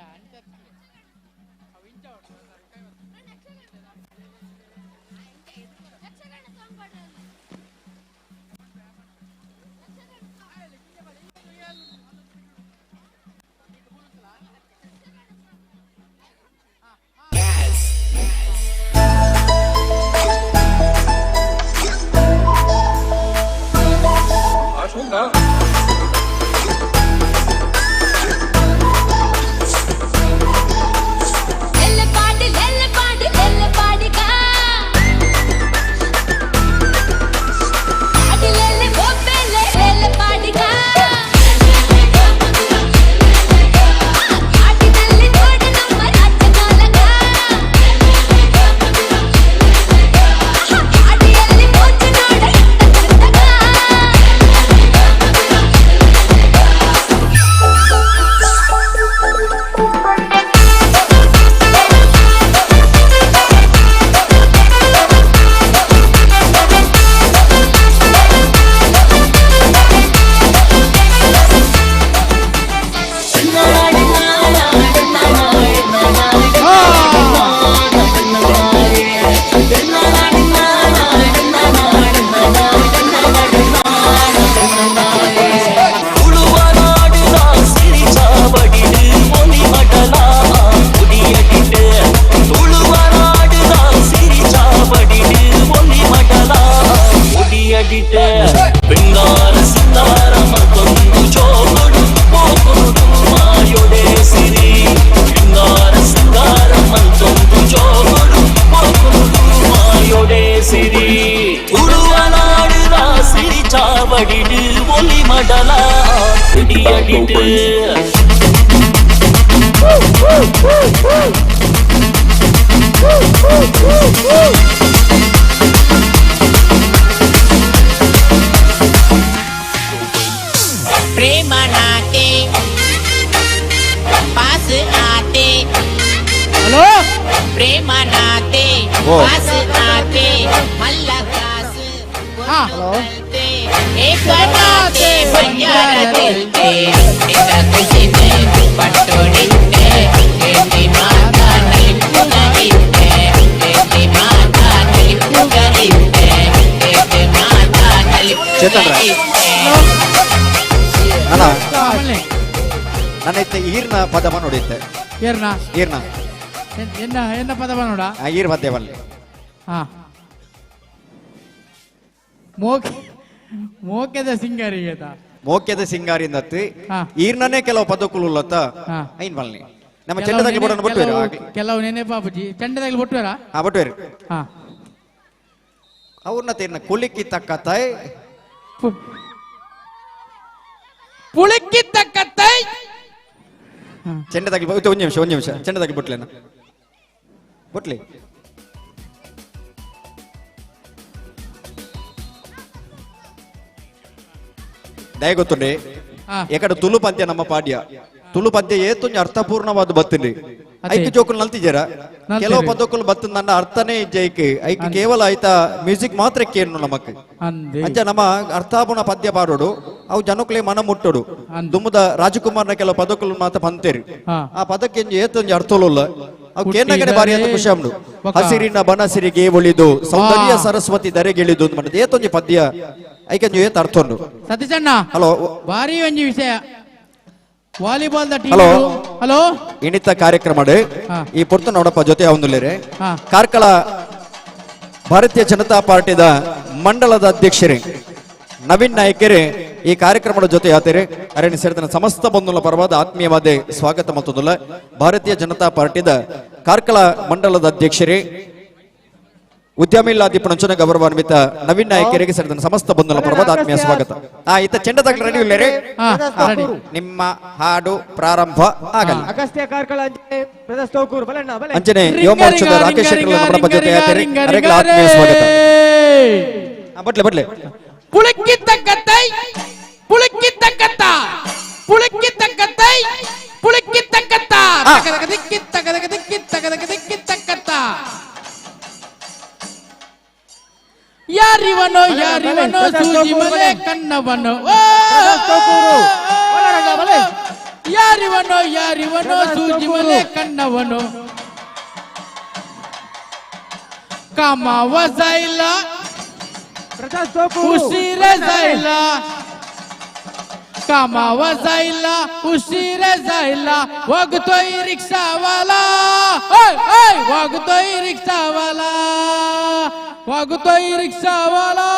ಈರ್ನ ಪದವ ನೋಡಿದ್ದೆ. ಈರ್ನ ಈರ್ನ ಎನ್ನ ಎನ್ನ ಪದವ ನೋಡ ಈರ್ ಪದ್ಯವಲ್ಲಿ ಮೋಕೆದ ಸಿಂಗಾರಿ ಮೋಕೆದ ಸಿಂಗಾರಿ ಈರ್ನನೇ ಕೆಲವು ಪದಕ್ಕುಲತ್ತ ಐನ್ ಬಲ್ನಿ ನಮ್ಮ ಚೆಂಡದಾಗಿ ಬೊಟ್ಟನ್ನು ಬೊಟ್ಟುವೇರು ಕೆಲವು ನೆನೆ ಬಾಬುಜಿ ಚೆಂಡದಾಗಿ ಬೊಟ್ಟುವೇರ ಬೊಟ್ಟುವೇರು ಅವ್ರನ್ನ ತೀರ್ನ ಕುಲಿಕ್ಕಿ ತಕ್ಕ ತಾಯಿ ಪುಳಿಕ್ಕಿ ತಕ್ಕ ತಾಯಿ ಚೆಂಡದಾಗಿ ಒಂದು ನಿಮಿಷ ಒಂದು ನಿಮಿಷ ಚೆಂಡದಾಗಿ ಬೊಟ್ಲೇನ ಬೊಟ್ಲಿ ದಯ ಗೊತ್ತುಂಡೆ ಎಕಡೆ ತುಳು ಪದ್ಯ ನಮ್ಮ ಪಾಡ್ಯ ತುಳು ಪದ್ಯ ಏತೊಂಜಿ ಅರ್ಥಪೂರ್ಣವಾದ ಬತ್ತುಂಡಿ ಐಕ್ ಜೋಕುಲು ನಲ್ತಿಜರ ಕೆಲವು ಪದಕ್ಕುಲು ಬತ್ತು ನನ್ನ ಅರ್ಥನೇ ಇಜ್ಜೆ ಐಕ್ ಐಕ್ ಕೇವಲ ಐತ ಮ್ಯೂಸಿಕ್ ಮಾತ್ರ ಕೇಳು ನಮಕ್ ಅಂಚ ನಮ್ಮ ಅರ್ಥಾಪೂರ್ಣ ಪದ್ಯ ಪಾಡೋಡು ಅವು ಜನಕ್ಕಲೇ ಮನ ಮುಟ್ಟೋಡು ದುಮ್ಮದ ರಾಜಕುಮಾರ್ನ ಕೆಲವು ಪದಕ್ಕುಲು ಮಾತ್ರ ಪಂತೇರಿ ಆ ಪದಕ್ಕೆ ಏತೊಂಜಿ ಅರ್ಥಲುಲ್ಲ ಅವು ಕೇನಗನೆ ಬಾರಿ ಅಂತ ಖುಷಿ ಆಮ್ಡು ಹಸಿರಿನ ಬನಸಿರಿಗೆ ಒಳಿದು ಸೌಂದರ್ಯ ಸರಸ್ವತಿ ದರೆಗಿಳಿದು ಅಂತ ಏತೊಂಜಿ ಪದ್ಯ ಐಕಂಜಿ ಏತ ಅರ್ಥ ಉಂಡು ಸತೀಶಣ್ಣ ಹಲೋ ಭಾರಿ ಒಂಜಿ ವಿಷಯ volleyball the team hello hello ಇಣಿತ ಕಾರ್ಯಕ್ರಮ ಈ ಪೊರ್ತು ನೋಡಪ್ಪ ಜೊತೆ ಅವನುಲ್ಲೇರೆ ಕಾರ್ಕಳ ಭಾರತೀಯ ಜನತಾ ಪಾರ್ಟಿದ ಮಂಡಲದ ಅಧ್ಯಕ್ಷರೇ ನವೀನ್ ನಾಯ್ಕರೇ ಈ ಕಾರ್ಯಕ್ರಮದ ಜೊತೆ ಆತೇರೆ ಅರಣ್ಯ ಸೇರಿದ ಸಮಸ್ತ ಬಂಧುಗಳ ಪರವಾದ ಆತ್ಮೀಯವಾದ ಸ್ವಾಗತ ಮತ್ತೊಂದುಲ್ಲ ಭಾರತೀಯ ಜನತಾ ಪಾರ್ಟಿದ ಕಾರ್ಕಳ ಮಂಡಲದ ಅಧ್ಯಕ್ಷರೇ ಉದ್ಯಮಿಲ್ಲಾದಿಪ್ಪಣಂಚನ ಗೌರವಾನ್ವಿತ ನವೀನ್ ನಾಯಕರಿಗೆ ಸೇರಿದ ಸಮಸ್ತ ಬಂಧುಗಳ ಪರ್ವದ ಆತ್ಮೀಯ ಸ್ವಾಗತ. ಇತ್ತ ಚೆಂಡದಾಗಲಿ ರೆಡಿ ಇಲ್ಲೇರಿ? ನಿಮ್ಮ ಹಾಡು ಪ್ರಾರಂಭ ಆಗಲಿ. ಅಗಸ್ತ್ಯ ಕಾರ್ಕಳ ಅಂಚನೆ ಬ್ರದರ್ಸ್ ತೋಕೂರು ಬಲಣ್ಣ ಬಲೆ. ಅಂಚನೆ ಯುವ ಮೋರ್ಚಾದ ರಾಕೇಶ್ ಶೆಟ್ಟರ್ ನಮ್ಮ ಜೊತೆ ಅರೆಗಳ ಆತ್ಮೀಯ ಸ್ವಾಗತ. ಬಟ್ಲೆ ಬಟ್ಲೆ. ಪುಳುಕಿತ್ತಕ್ಕತ್ತೈ ಪುಳುಕಿತ್ತಕ್ಕತ್ತ ಪುಳುಕಿತ್ತಕ್ಕತ್ತೈ ಪುಳುಕಿತ್ತಕ್ಕತ್ತ ತಕದಕ ದಿಕ್ಕಿತ್ತಕದಕ ದಿಕ್ಕಿತ್ತಕದಕ ದಿಕ್ಕಿತ್ತಕ್ಕತ್ತ. ಯಾರಿವನೋ ಯಾರಿವನೋ ಸೂಜಿ ಮಲೆ ಕಣ್ಣವನೋ, ಯಾರಿವನೋ ಯಾರಿವನೋ ಸೂಜಿ ಮಲೆ ಕಣ್ಣವನೋ, ಕಾಮವ जायला उशीर जायला, कामाव जायला उशीर जायला, वागतोय रिक्षावाला वागतोय रिक्षावाला वागतोय रिक्षावाला,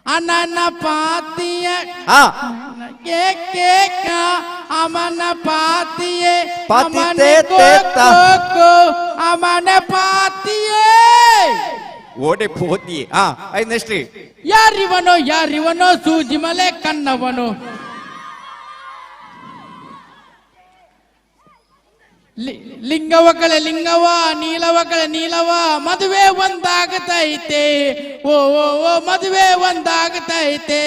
अनन पातिये के के का अमन पातिये अमन को को अमन पातिये ಓಡೆ ಪೋತಿ. ನೆಕ್ಸ್ಟ್. ಯಾರಿವನೋ ಯಾರಿವನೋ ಸೂಜಿಮಲೆ ಕಣ್ಣವನು, ಲಿಂಗವ ಕಳೆ ಲಿಂಗವ ನೀಲವ ಕಳೆ ನೀಲವ, ಮದುವೆ ಒಂದಾಗತೈತೆ ಓ ಓ ಓ ಮದುವೆ ಒಂದಾಗತೈತೆ,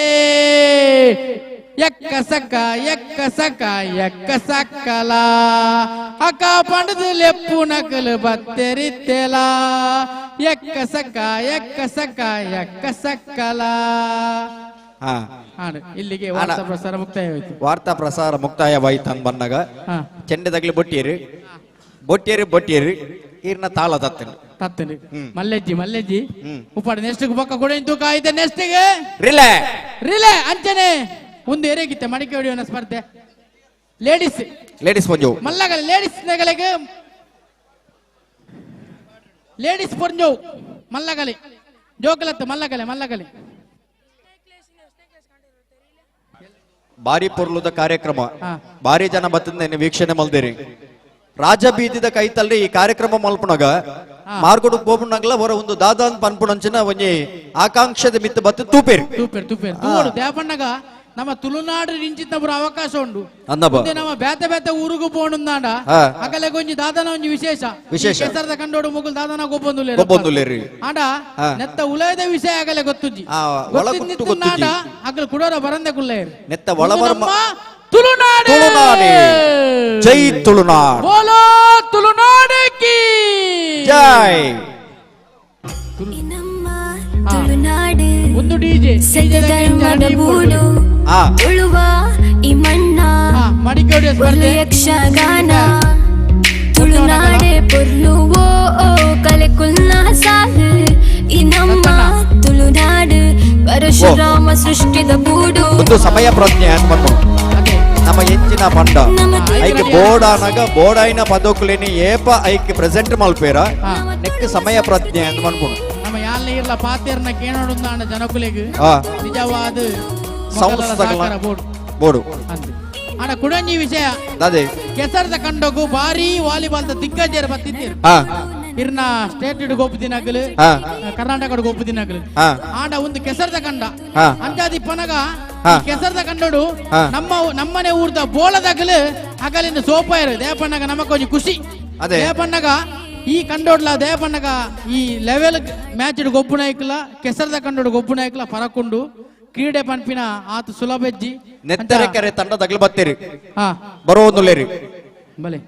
ಎಕ್ಕ ಸಕ್ಕ ಎಕ್ಕ ಸಕ್ಕ ಎಕ್ಕ ಸಕ್ಕಲ, ಅಕ್ಕ ಪಂಡದು ಲೆಪ್ಪು ನಕಲು ಬತ್ತೆರಿತ್ತೆಲ, ಎಕ್ಕ ಸಕ್ಕ ಎಕ್ಕ ಸಕ್ಕ ಎಕ್ಕ ಸಕ್ಕಲ. ಇಲ್ಲಿಗೆ ವಾರ್ತಾ ಪ್ರಸಾರ ಮುಕ್ತಾಯವಾಯಿತು. ವಾರ್ತಾ ಪ್ರಸಾರ ಮುಕ್ತಾಯವಾಯಿತು ಅಂತ ಬಂದಾಗ ಚೆಂಡೆದಾಗ್ಲಿ ಬೊಟ್ಟಿಯರು ಬೊಟ್ಟಿಯರು ಬೊಟ್ಟಿಯರು ಈರ್ನ ತಾಳ ತತ್ತನು ತತ್ತನು ಮಲ್ಲೆಜ್ಜಿ ಮಲ್ಲೆಜ್ಜಿ ಉಪ್ಪಾಡು ನೆಕ್ಸ್ಟ್ ಬೊಕ್ಕ ಕೂಡ ತೂಕ ಆಯ್ತು. ನೆಕ್ಸ್ಟ್ ರಿಲೇ ರಿಲೇ ಅಂಚನೆ ಒಂದು ಎರೆಗಿತ್ತೆ ಮಡಿಕೆ ಹೊಡೆಯುವ ಸ್ಪರ್ಧೆ ಲೇಡೀಸ್ ಲೇಡೀಸ್ ಪೊಂಜೋ ಮಲ್ಲಗಲ ಲೇಡೀಸ್ ನಗಲೆಗೆ ಲೇಡೀಸ್ ಪೊಂಜೋ ಮಲ್ಲಗಲೆ ಜೋಕಲತ್ತು ಮಲ್ಲಗಲೆ ಮಲ್ಲಗಲೆ ಬಾರಿ ಪೊರ್ಲುದ ಕಾರ್ಯಕ್ರಮ ಬಾರಿ ಜನ ಬತ್ತಂದ ವೀಕ್ಷಣೆ ಮಲ್ದಿರಿ. ರಾಜಬೀದಿದ ಕೈತಲ್ಲಿ ಈ ಕಾರ್ಯಕ್ರಮ ಮಲ್ಪುನಗ ಮಾರ್ಗೋಡು ಗೋಪುನಗಲ ಹೊರ ಒಂದು ದಾದಾನ್ ಪನ್ಪುಣಂಚಿನ ಒಂಜಿ ಆಕಾಂಕ್ಷದ ಮಿತ್ತು ಬತ್ತು ತೂಪೇರಿ ತೂಪೇರಿ ತೂಪೇರಿ ತೂವಡು ದೇಪಣ್ಣಗ ನಮ್ಮ ತುಳುನಾಡು ನಿಂಚಿತ್ತಬ್ರು ಅವಕಾಶ ಉಂಡು ನಮ್ಮ ಬೇತೆ ಬೇತೆ ಊರುಗು ಪೋಣುಂದಾಂಡ ಅಗಲೆ ಗೊಂಜಿ ದಾದನ ಒಂಜಿ ವಿಶೇಷ ವಿಶೇಷ ಕೆಸರದ ಕಂಡೋಡು ಮುಗುಲ್ ದಾದನ ಗೊಬ್ಬೊಂದುಲ್ಲೇರಿ ಗೊಬ್ಬೊಂದುಲ್ಲೇರಿ ಆಂಡ ನೆತ್ತ ಉಲಯದ ವಿಷಯ ಅಗಲೆ ಗೊತ್ತುಜ್ಜಿ ಗೊತ್ತಿಂದಿತ್ತುಂದಾಂಡ ಅಗಲು ಕುಡೋರ ಬರಂದೆ ಕುಲ್ಲೇರಿ ನೆತ್ತ ಒಳವರ್ಮ ತುಳುನಾಡು ತುಳುನಾಡು ಜೈ ತುಳುನಾಡು ಬೋಲೋ ತುಳುನಾಡು ಕಿ ಜೈ. ತುಳುನಾಡು ಒಂದು ಡಿಜೆ ಸತ್ಯಧರ್ಮದ ಬೂಡು ತುಳುವ ಈ ಮಣ್ಣ ಮಡಿಕೇರಿ ಯಕ್ಷಗಾನ ತುಳುನಾಡೆ ಪೊರ್ಲುವೋ ಕಲೆ ಕುಲ್ನ ಸಾಲು ಈ ನಮ್ಮ ತುಳುನಾಡು ಪರಶುರಾಮ ಸೃಷ್ಟಿದ ಬೂಡು. ಒಂದು ಸಮಯ ಪ್ರಜ್ಞೆ ಅನ್ಬಂದು ನಮ್ಮ ಹೆಚ್ಚಿನ ಪಂಡ ಐಕೆ ಬೋರ್ಡ್ ಆನಾಗ ಬೋರ್ಡ್ ಆಯ್ನ ಪದೋಕುಲೇನಿ ಏಪ ಐಕೆ ಪ್ರೆಸೆಂಟ್ ಮಲ್ಪೇರ ನೆಕ್ ಸಮಯ ಪ್ರಜ್ಞೆ ಅಂತ ಅನ್ಕೊಂಡು ನಮ್ಮ ಯಾಲ್ನ ಇರ್ಲ ಪಾತೇರ್ನ ಕೇಳೋಡುಂದಾಂಡ ಜನಕುಲೆಗ್ ನಿಜವಾದ ಬೋರ್ಡು ಆಡ ಕುಡಂಜಿ ವಿಷಯ ಕೆಸರದ ಕಂಡೋಗು ಬಾರಿ ವಾಲಿಬಾಲ್ ದಿಗ್ಗಜರ ಬತ್ತಿದ್ದೀರು ಇರ್ನ ಸ್ಟೇಟ್ ಗೋಪು ದಿನಗಲು ಕರ್ನಾಟಕ ಗೋಪು ದಿನಗಲು ಆಂಡ ಒಂದು ಕೆಸರದ ಕಂಡ ಅಂಜಾದಿ ಪನಗ ಕೆಸರದ ಕಂಡೋಡು ನಮ್ಮ ನಮ್ಮನೆ ಊರ್ದ ಬೋಳದಾಗಲು ಅಗಲಿನ ಸೋಪಾಯರು ದೇಪಣ್ಣಗ ನಮಕೊಂಜಿ ಖುಷಿ ದೇಪಣ್ಣಗ ಈ ಕಂಡೋಡ್ಲ ದೇಪಣ್ಣಗ ಈ ಲೆವೆಲ್ ಮ್ಯಾಚ್ ಗೊಬ್ಬು ನಾಯ್ಕಲ ಕೆಸರದ ಕಂಡೋಡು ಗೊಬ್ಬು ನಾಯ್ಕಲ ಫರಕೊಂಡು ಕ್ರೀಡೆ ಪನ್ಪಿನ ಆತ ಸುಲಭೆಜ್ಜಿ ನೆತ್ತರೆ ಕೆರೆ ತಂಡದಾಗಲು ಬತ್ತೀರಿ ಬರೋದುಲ್ಲೇರಿ ಬಲೆ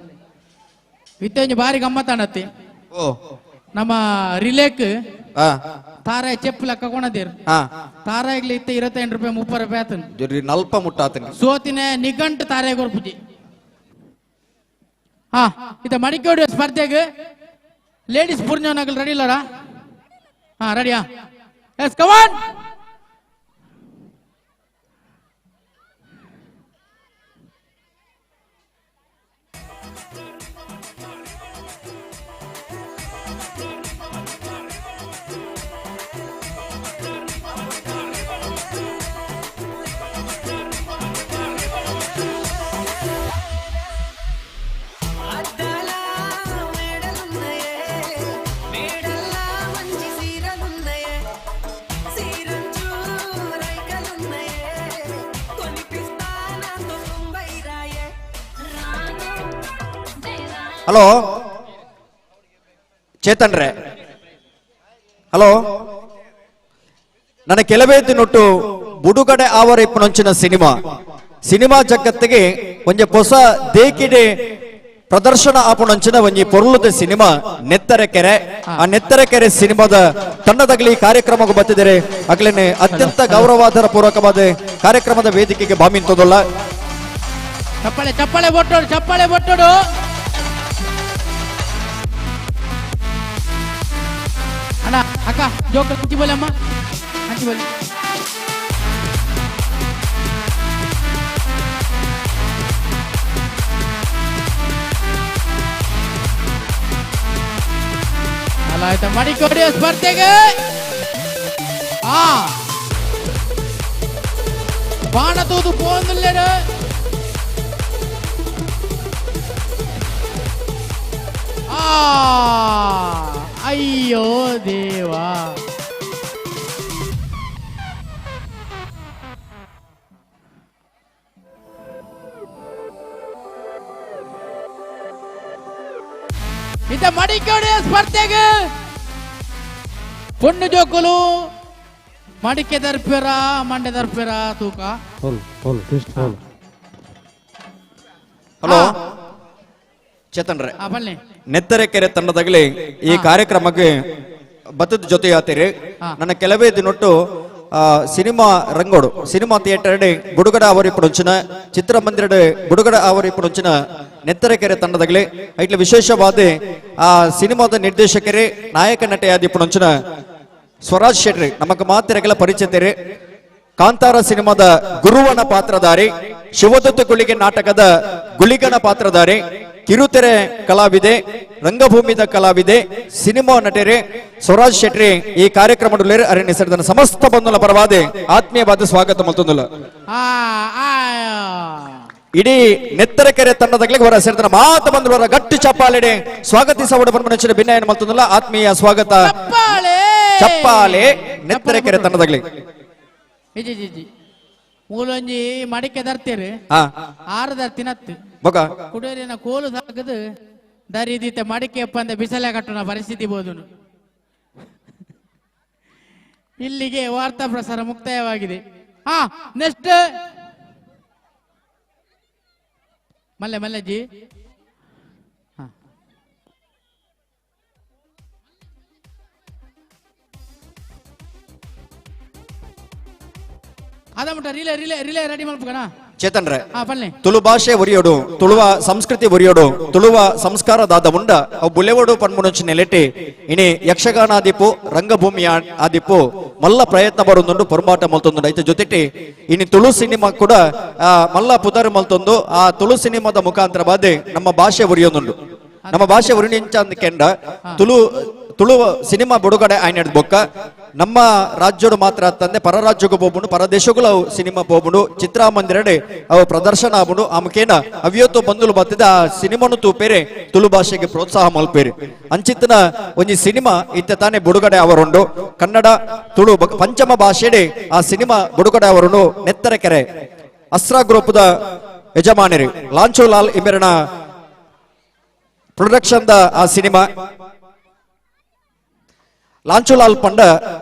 ಇತ್ತೊಂಜಿ ಬಾರಿ ಗಮ್ಮತ್ತಾಣತ್ತಿ ನಮ್ಮ ರಿಲೇಕ್ ತಾರಾಯ ಚೆಪ್ಪು ಲೆಕ್ಕ ಕೊಣದೇರು ತಾರಾಯಿಗ್ಲಿ ಇತ್ತ 28 ರೂಪಾಯಿ 30 ರೂಪಾಯಿ ಆತನ ನಲ್ಪ ಮುಟ್ಟಾತನ ಸೋತಿನ ನಿಘಂಟು ತಾರಾಯ ಕೊರ್ಪುಜಿ. ಹಾ ಇತ್ತ ಮಡಿಕೋಡಿ ಸ್ಪರ್ಧೆಗೆ ಲೇಡೀಸ್ ಪೂರ್ಣನಗಲ್ ರೆಡಿ ಇಲ್ಲರಾ? ಹಾ ರೆಡಿಯಾ? Yes come on. ಮೇಡಲ್ಲ. ಹಲೋ ಚೇತನ್ ರೇ, ಹಲೋ, ನನ್ನ ಕೆಲವೇ ದಿನೊಟ್ಟು ಬುಡುಗಡೆ ಆವರ ಇಪ್ಪನೊಂಚಿನ ಸಿನಿಮಾ ಸಿನಿಮಾ ಜಗತ್ತಿಗೆ ಒಂಜಿ ಹೊಸ ದೇಕಿಡೆ ಪ್ರದರ್ಶನ ಆಪುಣಂಚಿನ ಒಂಜಿ ಪೊರುಳುದ ಸಿನಿಮಾ ನೆತ್ತರಕೆರೆ. ಆ ನೆತ್ತರಕೆರೆ ಸಿನಿಮಾದ ತಂಡದಗಲಿ ಕಾರ್ಯಕ್ರಮಕ್ಕೆ ಬತ್ತಿದರೆ ಅಗ್ಲೇನೆ ಅತ್ಯಂತ ಗೌರವಾದರ ಪೂರ್ವಕವಾದ ಕಾರ್ಯಕ್ರಮದ ವೇದಿಕೆಗೆ ಬಾಮಿಂತದಲ್ಲ. ಚಪ್ಪಾಳೆ ಚಪ್ಪಾಳೆ ಬೊಟ್ಟೋಡು, ಚಪ್ಪಾಳೆ ಬೊಟ್ಟೋಡು. ಅಣ್ಣ ಅಕ್ಕ ಜೋಕ ಹಂಚಿ ಬೋಲಿ ಅಮ್ಮ, ಹಂಚಿ ಬೋಲಿ. ಅಲ್ಲ ಆಯ್ತಾ ಮಡಿಕೋಡಿ ಸ್ಪರ್ಧೆಗೆ ಆ ಬಾಣ ತೂದು ಪೋಂದುಲ್ಲೇಡು. ಆ ಅಯ್ಯೋ ದೇವಾ, ಇದ ಮಡಿಕೋಡಿ ಸ್ಪರ್ಧೆಗೆ ಪೊಣ್ಣು ಜೋಕುಲು ಮಡಿಕೆ ದರ್ಪಿರ ಮಂಡೆ ದರ್ಪಿರ ತೂಕ. ಹಲೋ ಚೇತನ್ ರೇ, ನೆತ್ತರಕೆರೆ ತಂಡದಾಗಲಿ ಈ ಕಾರ್ಯಕ್ರಮಕ್ಕೆ ಬತ್ತದ ಜೊತೆ ಆತೀರಿ. ನನ್ನ ಕೆಲವೇ ದಿನೊಟ್ಟು ಸಿನಿಮಾ ರಂಗೋಡು ಸಿನಿಮಾ ಥಿಯೇಟರ್ ಬುಡುಗಡೆ ಆವರಿಪುಡೊಂಚಿನ ಚಿತ್ರಮಂದಿರ ಬುಡುಗಡೆ ಆವರಿಪುಡೊಂಚಿನ ನೆತ್ತರಕೆರೆ ತಂಡದಾಗಲಿ ಐಟ್ಲ ವಿಶೇಷವಾದ ಆ ಸಿನಿಮಾದ ನಿರ್ದೇಶಕರೇ ನಾಯಕ ನಟೆಯಾದಿ ಪುಣಂಚಿನ ಸ್ವರಾಜ್ ಶೆಟ್ಟಿ ನಮಕ್ ಮಾತಿರಗೆಲ್ಲ ಪರಿಚಿತರೇ. ಕಾಂತಾರ ಸಿನಿಮಾದ ಗುರುವನ ಪಾತ್ರಧಾರಿ, ಶಿವದತ್ತ ಗುಳಿಗೆ ನಾಟಕದ ಗುಳಿಗನ ಪಾತ್ರಧಾರಿ, ಕಿರುತೆರೆ ಕಲಾವಿದೆ, ರಂಗಭೂಮಿದ ಕಲಾವಿದೆ, ಸಿನಿಮಾ ನಟರೇ ಸ್ವರಾಜ್ ಶೆಟ್ಟಿ ಈ ಕಾರ್ಯಕ್ರಮದಲ್ಲಿ ಅರಣ್ಯ ಸಮಸ್ತ ಬಂಧುಲ ಪರವಾದ ಆತ್ಮೀಯವಾದ ಸ್ವಾಗತ ಮಲ್ತೊಂದುಲ್ಲ. ಇಡೀ ನೆತ್ತರಕೆರೆ ತಂಡದಾಗಲಿ ಹೊರ ಸೇರಿದ ಮಾತ ಬಂಧುವರ ಗಟ್ಟಿ ಚಪ್ಪಾಲೆಡೆ ಸ್ವಾಗತಿಸವಡ ಬಂದ ಭಿನ್ನಯನ ಮಲ್ತೊಂದುಲ್ಲ. ಆತ್ಮೀಯ ಸ್ವಾಗತ ಚಪ್ಪಾಲೆ ನೆತ್ತರಕೆರೆ ತಂಡದಾಗಲಿ. ಮೂಲೊಂಜಿ ಮಡಿಕೆ ದರ್ತೀರಿ ಆರು ದರ್ತಿನತ್ತು ಕುಡಿಯೋರಿನ ಕೋಲು ಸಾಕದು ದರಿದೀತೆ ಮಡಿಕೆ ಅಂದ ಬಿಸಲೆ ಕಟ್ಟೋಣ ಪರಿಸ್ಥಿತಿ ಬೋದುನು. ಇಲ್ಲಿಗೆ ವಾರ್ತಾ ಪ್ರಸಾರ ಮುಕ್ತಾಯವಾಗಿದೆ. ಹಾ ನೆಕ್ಸ್ಟ್ ಮಲ್ಲೆ ಮಲ್ಲೆಜಿ. ಅದಮುಟ್ಟ ರಿಲೇ ರಿಲೇ ರಿಲೇ ರೆಡಿ ಮಲ್ಪುಗಣ ಚೇತನ್ ರೇ, ತುಳು ಭಾಷೆ ಒರಿಯೋಡು, ತುಳುವ ಸಂಸ್ಕೃತಿ ಒರಿಯೋಡು, ತುಳುವ ಸಂಸ್ಕಾರದಾದ ಉಂಡ ಅವು ಬುಲೆವಡು ಪನ್ಮುನಂಚಿ ನೆಲೆಟಿ ಇನಿ ಯಕ್ಷಗಾನಾದಿಪು ರಂಗಭೂಮಿ ಆದಿಪು ಮಲ್ಲ ಪ್ರಯತ್ನ ಬರುಂದುಂಡು ಪೊರ್ಮಾಟ ಮಲ್ತೊಂದುಂಡು. ಐತ ಜೊತೆಟಿ ಇನಿ ತುಳು ಸಿನಿಮಾ ಕೂಡ ಮಲ್ಲ ಪುದರ್ ಮಲ್ತೊಂದು ಆ ತುಳು ಸಿನಿಮಾದ ಮುಖಾಂತರ ಬಾದೆ ನಮ್ಮ ಭಾಷೆ ಒರಿಯೋದುಂಡು. ನಮ್ಮ ಭಾಷೆ ಒರಿನಿಂಚ ಕೆಂಡ ತುಳು ತುಳು ಸಿನಿಮಾ ಬಿಡುಗಡೆ ಆಯ್ನಡ್ ಬೊಕ್ಕ ನಮ್ಮ ರಾಜ್ಯಡು ಮಾತ್ರ ತಂದೆ ಪರ ರಾಜ್ಯಕ್ಕೂ ಹೋಗ್ಬುಂಡು, ಪರ ದೇಶಗಳು ಅವು ಸಿನಿಮಾ ಹೋಗ್ಬುಂಡು, ಚಿತ್ರಮಂದಿರಡೆ ಅವು ಪ್ರದರ್ಶನ ಆಬುಂಡು. ಆ ಮುಖೇನ ಅವ್ಯವತ್ತು ಬಂದುಲು ಬತ್ತಿದ ಆ ಸಿನಿಮಾನು ತೂಪೇರೆ ತುಳು ಭಾಷೆಗೆ ಪ್ರೋತ್ಸಾಹ ಮಲ್ಪೇರೆ. ಅಂಚಿತ್ತನ ಒಂಜಿ ಸಿನಿಮಾ ಇತ್ತ ತಾನೇ ಬಿಡುಗಡೆ ಅವರುಂಡು. ಕನ್ನಡ ತುಳು ಪಂಚಮ ಭಾಷೆಡೆ ಆ ಸಿನಿಮಾ ಬಿಡುಗಡೆ ಅವರುಂಡು. ನೆತ್ತರಕೆರೆ ಅಸ್ರಾ ಗ್ರೂಪ್ದ ಯಜಮಾನರಿ ಲಾಂಚೋಲಾಲ್ ಇಮೆರನ ಪ್ರೊಡಕ್ಷನ್ the ಆ ಸಿನಿಮಾ. ಲಾಂಚುಲಾಲ್ ಪಂಡ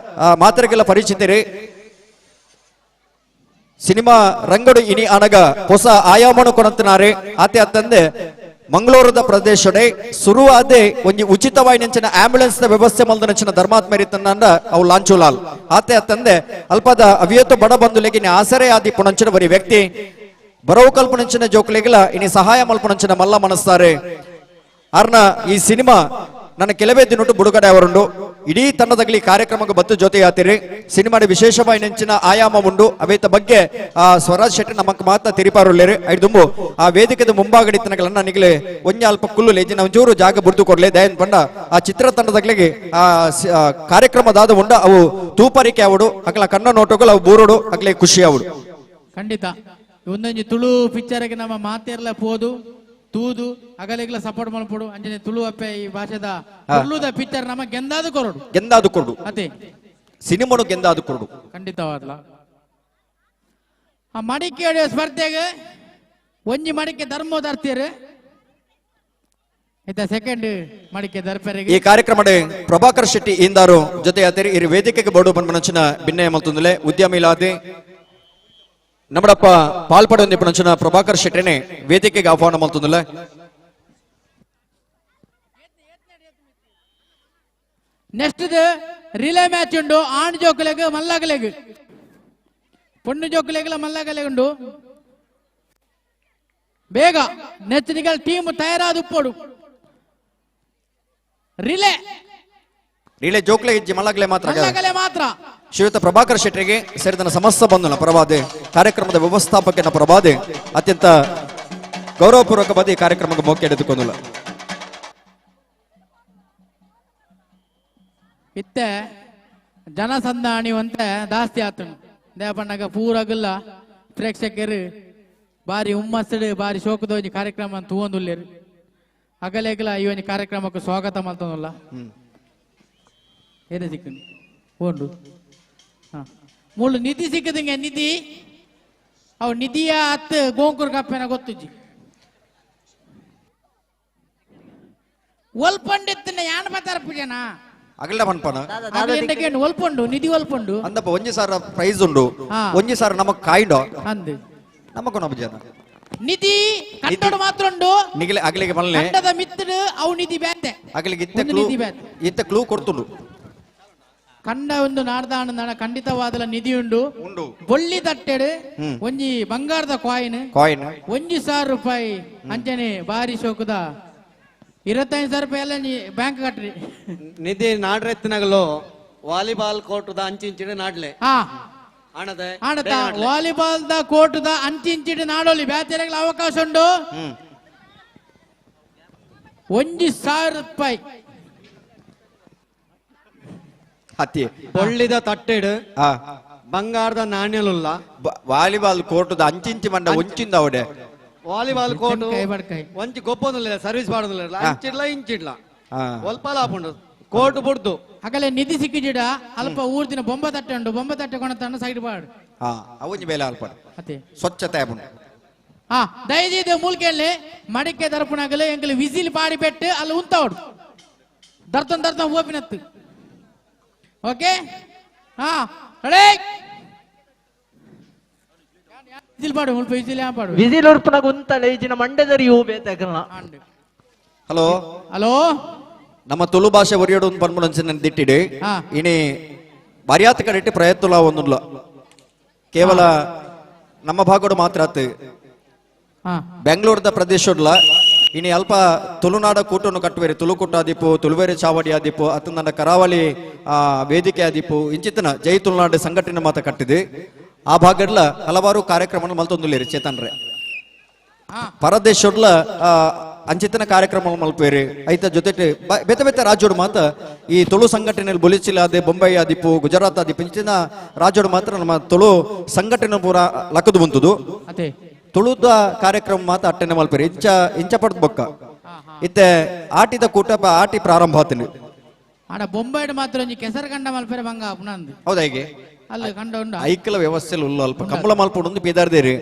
ಮಾತ್ರೆಗೆಲ್ಲ ಪರಿಚಿತರಿ. ಸಿನಿಮಾ ರಂಗಡು ಇನಿ ಅನಗ ಹೊಸ ಆಯಾಮನು ಕೊಣಂತನಾರೆ. ಆತೆ ಅತ್ತಂದೆ ಮಂಗಳೂರದ ಪ್ರದೇಶಡೆ ಸುರುವಾದೆ ಒಂಜಿ ಉಚಿತವಾಯಿನಂಚಿನ ಆಂಬ್ಯುಲೆನ್ಸ್ ದ ವ್ಯವಸ್ಥೆ ಮಲ್ದನಂಚಿನ ಧರ್ಮಾತ್ಮರಿತನಂದ ಅವು ಲಾಂಚುಲಾಲ್. ಆತೆ ಅತ್ತಂದೆ ಅಲ್ಪದ ಅವಿಯತ್ತು ಬಡ ಬಂಧುಲೆಗೆ ಇನಿ ಆಸರೆ ಆದಿ ಪುಣಂಚಿನ ಬರಿ ವ್ಯಕ್ತಿ ಬರವು ಕಲ್ಪನಂಚಿನ ಜೋಕ್ಲೆಗಿಲ ಇನಿ ಸಹಾಯ ಮಲ್ಪುಣಂಚಿನ ಮಲ್ಲ ಮನಸ್ತಾರೆ. ಅರ್ನ ಈ ಸಿನಿಮಾ ನನ್ನ ಕೆಲವೇ ದಿನೊಟ್ಟು ಬಿಡುಗಡೆ ಅವರುಂಡು. ಇಡೀ ತಂಡದಾಗಲಿ ಕಾರ್ಯಕ್ರಮಕ್ಕೆ ಬತ್ತು ಜೊತೆ ಆತಿರಿ. ಸಿನಿಮಾದ ವಿಶೇಷವಾಗಿ ನೆಂಚಿನ ಆಯಾಮ ಉಂಡು. ಅವೇತ ಬಗ್ಗೆ ಆ ಸ್ವರಾಜ್ ಶೆಟ್ಟಿ ನಮಕ್ ಮಾತ ತಿರಿಪಾರುಳ್ಳೇರಿ. ಐದುಂಬು ಆ ವೇದಿಕೆದ ಮುಂಭಾಗಡಿ ತನಗಳನ್ನ ನಿಗಲೆ ಒಂಜ ಅಲ್ಪ ಕುಲ್ಲು ಲೇಜಿನ ಒಂಚೂರು ಜಾಗ ಬುಡ್ದು ಕೊಡ್ಲೆ ದಯನ್ ಪಂಡ ಆ ಚಿತ್ರ ತಂಡದಾಗ್ಲಿಗೆ ಆ ಕಾರ್ಯಕ್ರಮದಾದ ಉಂಡ ಅವು ತೂಪರಿಕೆ ಅವಡು, ಅಗಲ ಕಣ್ಣ ನೋಟಗಳು ಅವು ಬೂರೋಡು, ಅಗಲೇ ಖುಷಿ ಅವಡು. ಖಂಡಿತ ಒಂದೊಂಜಿ ತುಳು ಪಿಕ್ಚರ್ಗೆ ನಮ್ಮ ಮಾತೇರ್ಲ ಪೋದು ತೂದು ಅಗಲಿಗ್ಲ ಸಪೋರ್ಟ್ ಮಲ್ಪೊಡು. ಅಂಚನೆ ತುಳು ಅಪ್ಪೆ ಈ ಭಾಷೆದ ತುಳುದ ಪಿಕ್ಚರ್ ನಮ್ಮ ಗೆಂದಾದು ಕೊರಡು, ಗೆಂದಾದು ಕೊರಡು, ಅದೇ ಸಿನಿಮಾನು ಗೆಂದಾದು ಕೊರಡು. ಖಂಡಿತವಾದ್ಲ ಆ ಮಡಿಕೆ ಸ್ಪರ್ಧೆಗೆ ಒಂಜಿ ಮಡಿಕೆ ಧರ್ಮೋದರ್ತೀರು ಇತ್ತ ಸೆಕೆಂಡ್ ಮಡಿಕೆ ದರ್ಪೆರೆಗೆ ಈ ಕಾರ್ಯಕ್ರಮದ ಪ್ರಭಾಕರ್ ಶೆಟ್ಟಿ ಇಂದಾರು ಜೊತೆ ಅತಿರಿ ಇರು ವೇದಿಕೆಗೆ ಬೋಡು ಪನ್ಪನಂಚಿನ ಭಿನ್ನಯ ಮಲ್ತೊಂದುಲೆ ಉದ್ಯಮ ಇಲಾದೆ ನಮ್ಮಡಪ್ಪ ಪಾಲ್ಪಡೊಂದಿ ಪನಂಚಿನ ಪ್ರಭಾಕರ್ ಶೆಟ್ಟಿನೇ ವೇದಿಕೆಗೆ ಆಹ್ವಾನ ಮಲ್ತೊಂದುಲೆ. ನೆಕ್ಸ್ಟ್ ರಿಲೇ ಮ್ಯಾಚ್ ಉಂಡು ಆಣ್ ಜೋಕುಲೆಗ್ ಮಲ್ಲಗಲೆಗ್ ಪೊಣ್ಣು ಜೋಕುಲೆಗ್ಲ ಮಲ್ಲಗಲೆಗ್ ಉಂಡು. ಬೇಗ ನೆಕ್ಸ್ಟ್ ನಿಗಲ್ ಟೀಮ್ ತಯಾರಾದ ಉಪ್ಪೋಡು. ರಿಲೇ ರಿಲೇ ಜೋಕ್ಲೆ ಇಜ್ಜಿ ಮಲ್ಲಗಲೆ ಮಾತ್ರ ಮಲ್ಲಗಲೆ ಮಾತ್ರ. ಶ್ರೀಯುತ ಪ್ರಭಾಕರ್ ಶೆಟ್ಟಿಗೆ ಸೇರಿದ ಸಮಸ್ತ ಬಂಧುನ ಪರವಾದೆ ಕಾರ್ಯಕ್ರಮದ ವ್ಯವಸ್ಥಾಪಕನ ಪರವಾದೆ ಅತ್ಯಂತ ಗೌರವಪೂರ್ವಕವಾದ ಈ ಕಾರ್ಯಕ್ರಮಕ್ಕೆ ಮೋಕೆ ಹಿಡಿದುಕೊಂಡಿಲ್ಲ. ಇತ್ತೆ ಜನಸಂದಣಿವಂತೆ ಜಾಸ್ತಿ ಆತನು ದೇಪಣ್ಣಗ ಪೂರಗಲ್ಲ ಪ್ರೇಕ್ಷಕರು ಬಾರಿ ಹುಮ್ಮಸ್ಸಡು ಬಾರಿ ಶೋಕದ ಒಂಜಿ ಕಾರ್ಯಕ್ರಮ ತೂವೊಂದುಲ್ಲೆರ್. ಅಗಲೆಗಲ ಈ ಒಂಜಿ ಕಾರ್ಯಕ್ರಮಕ್ಕೆ ಸ್ವಾಗತ ಮಲ್ತೊಂದುಲ್ಲ. ಏನೇ ಸಿಕ್ಕುಂಡು ಓಂಡು ಹಾ ಮೂಲು ನಿಧಿ ಸಿಕ್ಕದಂಗೆ ನಿಧಿ ಅವು ನಿಧಿಯ ಅತ್ತು ಗೋಂಕುರ್ ಕಪ್ಪೆನ ಗೊತ್ತುಜ್ಜಿ ಒಲ್ಪಂಡಿತ್ತನ್ನ ಯಾನ್ ಬತ್ತಾರ ಪೂಜೆನಾ ಅಗಲ ಪನ್ಪನ ಒಲ್ಪೊಂಡು ನಿಧಿ ಒಲ್ಪೊಂಡು ಅಂದಪ್ಪ ಒಂಜಿ ಸಾರ ಪ್ರೈಸ್ ಉಂಡು ಒಂಜಿ ಸಾರ ನಮಕ್ ಕಾಯ್ಡೋ ಅಂದು ನಮಕು ನಮ ಜನ ನಿಧಿ ಕಟ್ಟಡ ಮಾತ್ರ ಉಂಡು ನಿಗಲೆ ಅಗಲಿಗೆ ಮಲ್ಲೆ ಕಂಡದ ಮಿತ್ತಡು ಅವು ನಿಧಿ ಬ್ಯಾತೆ ಅಗಲಿಗೆ ಇತ್ತ ಕ್ಲೂ ಇತ್ತ ಕ್ಲೂ ಕೊಡ್ತುಂಡು ಕಂಡ ಒಂದು ನಾಡ್ದಾಣ ಖಂಡಿತವಾದಲ ನಿಧಿ ಉಂಡು ಬೊಳ್ಳಿ ತಟ್ಟೆಡು ಒಂಜಿ ಬಂಗಾರದ ಕಾಯಿನ್ ಕಾಯಿನ್ 1,000 ರೂಪಾಯಿ ಅಂಚನೆ ಬಾರಿ ಶೋಕದ 25,000 ರೂಪಾಯಿ ಎಲ್ಲ ಬ್ಯಾಂಕ್ ಕಟ್ರಿ. ನಿಧಿ ನಾಡ್ರೆತ್ತಿನಗಲು ವಾಲಿಬಾಲ್ ಕೋರ್ಟದ ಅಂಚಿಂಚಿಡು ನಾಡ್ಲೆ ಆಣದ ವಾಲಿಬಾಲ್ the ಕೋರ್ಟದ ಅಂಚಿಂಚಿಡು ನಾಡೋಲಿ ಬ್ಯಾಚರೆಗಳ ಅವಕಾಶ ಉಂಡು. 1,000 ರೂಪಾಯಿ ಅತಿ ಬೊಳ್ಳಿದ ತಟ್ಟೆಡು ಬಂಗಾರದ ನಾಣ್ಯಲುಲ್ಲ ವಾಲಿಬಾಲ್ ಕೋರ್ಟದ ಅಂಚಿಂಚಿ ಮಂಡ ಒಂಚಿಂದ ಅವಡೆ ವಾಲಿಬಾಲ್ ಕೋರ್ಟ್ ಒಂಜಿ ಗೊಪ್ಪೊಂದುಲ್ಲ ಸರ್ವಿಸ್ ಮಾಡೋದಿಲ್ಲ ಅಂಚಿಡ್ಲ ಇಂಚಿಡ್ಲ ಒಲ್ಪ ಲಾಪುಂಡು ಕೋರ್ಟ್ ಬುಡ್ದು ಅಗಲೆ ನಿಧಿ ಸಿಕ್ಕಿಜಿಡ ಅಲ್ಪ ಊರ್ ದಿನ ಬೊಂಬ ತಟ್ಟೆ ಉಂಡು ಬೊಂಬ ತಟ್ಟೆ ಕೊಣತನ್ನ ಸೈಡ್ ಬಾಡು ಅವೊಂಜಿ ಬೇಲೆ ಅಲ್ಪ ಸ್ವಚ್ಛತೆ ಆಪುಂಡು. ಹಾ ದಯದೀದ ಮೂಲ್ಕೆಯಲ್ಲಿ ಮಡಿಕೆ ದರ್ಪಣಗಲು ಎಂಕಲು ವಿಸಿಲ್ ಪಾಡಿ ಪೆಟ್ಟು ಅಲ್ಲಿ ಉಂತಾವಡು ದರ್ತನ್ ದರ್ತನ್ ಓಪಿನತ್ತು. ಓಕೆ ಹಾ ರೆಡಿ ವಿಸಿಲ್ ಪಾಡು ಮುಲ್ಪ ವಿಸಿಲ್ ಯಾ ಪಾಡು ವಿಸಿಲ್ ಉರ್ಪುನಗ ಉಂತಲೆ ಇಜಿನ ಮಂಡೆದರಿ ಹೂ ಬೇತಕಲ್ನ. ಹಲೋ ಹಲೋ ನಮ್ಮ ತುಳು ಭಾಷೆ ಒರಿಯೋಡು ಒಂದು ಪನ್ಪುನಂಚಿನ ದಿಟ್ಟಿಡು ಇನಿ ಬಾರ್ಯಾತ ಕಡೆಟ್ ಪ್ರಯತ್ನ ಒಂದುಲ್ಲ ಕೇವಲ ನಮ್ಮ ಭಾಗಡು ಮಾತ್ರ ಆತು ಬೆಂಗಳೂರದ ಪ್ರದೇಶಡ್ಲ ಇನಿ ಅಲ್ಪ ತುಳುನಾಡ ಕೂಟನ್ನು ಕಟ್ಟುವೇರಿ ತುಳು ಕೂಟ ಆದಿಪ್ಪು ತುಳುವೇರಿ ಚಾವಡಿ ಆದಿಪ್ಪು ಅತ್ತ ಕರಾವಳಿ ವೇದಿಕೆ ಆದಿಪ್ಪು ಇಂಚಿತನ ಜೈ ತುಳುನಾಡು ಸಂಘಟನೆ ಮಾತ ಕಟ್ಟಿದೆ. ಆ ಭಾಗಡ್ಲ ಹಲವಾರು ಕಾರ್ಯಕ್ರಮ ಮಲ್ತೊಂದುಲ್ಲೇರಿ ಚೇತನ್ರೆ ಪರದೇಶಡ್ಲ ಅಂಚಿತನ ಕಾರ್ಯಕ್ರಮ ಮಲ್ಪೇರಿ ಐತ ಜೊತೆ ಬೇತೆ ಬೇತೆ ರಾಜ್ಯೋಡು ಮಾತ್ರ ಈ ತುಳು ಸಂಘಟನೆಯಲ್ಲಿ ಬೊಲಿಚಿಲಾದೆ ಬೊಂಬೈ ಆದಿಪ್ಪು ಗುಜರಾತ್ ಆದಿಪ್ಪು ಇಂಚಿನ ರಾಜ್ಯೋಡು ಮಾತ್ರ ನಮ್ಮ ತುಳು ಸಂಘಟನೆ ಪೂರ ಲಕ್ಕದು ಬಂತುದು ತುಳುದ ಕಾರ್ಯಕ್ರಮ ಮಾತ್ರ ಅಟ್ಟೆನೆ ಮಲ್ಪೇರಿ ಇಂಚ ಇಂಚ ಪಡ್ದು ಬೊಕ್ಕ ಇತ್ತೆ ಆಟಿದ ಕೂಟ ಆಟಿ ಪ್ರಾರಂಭ ಆತನಿ. ಆಡ ಬೊಂಬೈಡ್ ಮಾತ್ರ ಒಂಜಿ ಕೆಸರು ಕಂಡ ಮಲ್ಪೇರೆ ಬಂಗ ಪುನಂದು ಹೌದಾ ಹೀಗೆ ಅಲ್ಲ ಕಂಡ ಉಂಡು ಐಕಲ ವ್ಯವಸ್ಥೆ ಉಲ್ಲ ಅಲ್ಪ ಕಂಬಳ ಮಲ್ಪುಂಡು ಪೀದಾರ್ದೇರಿ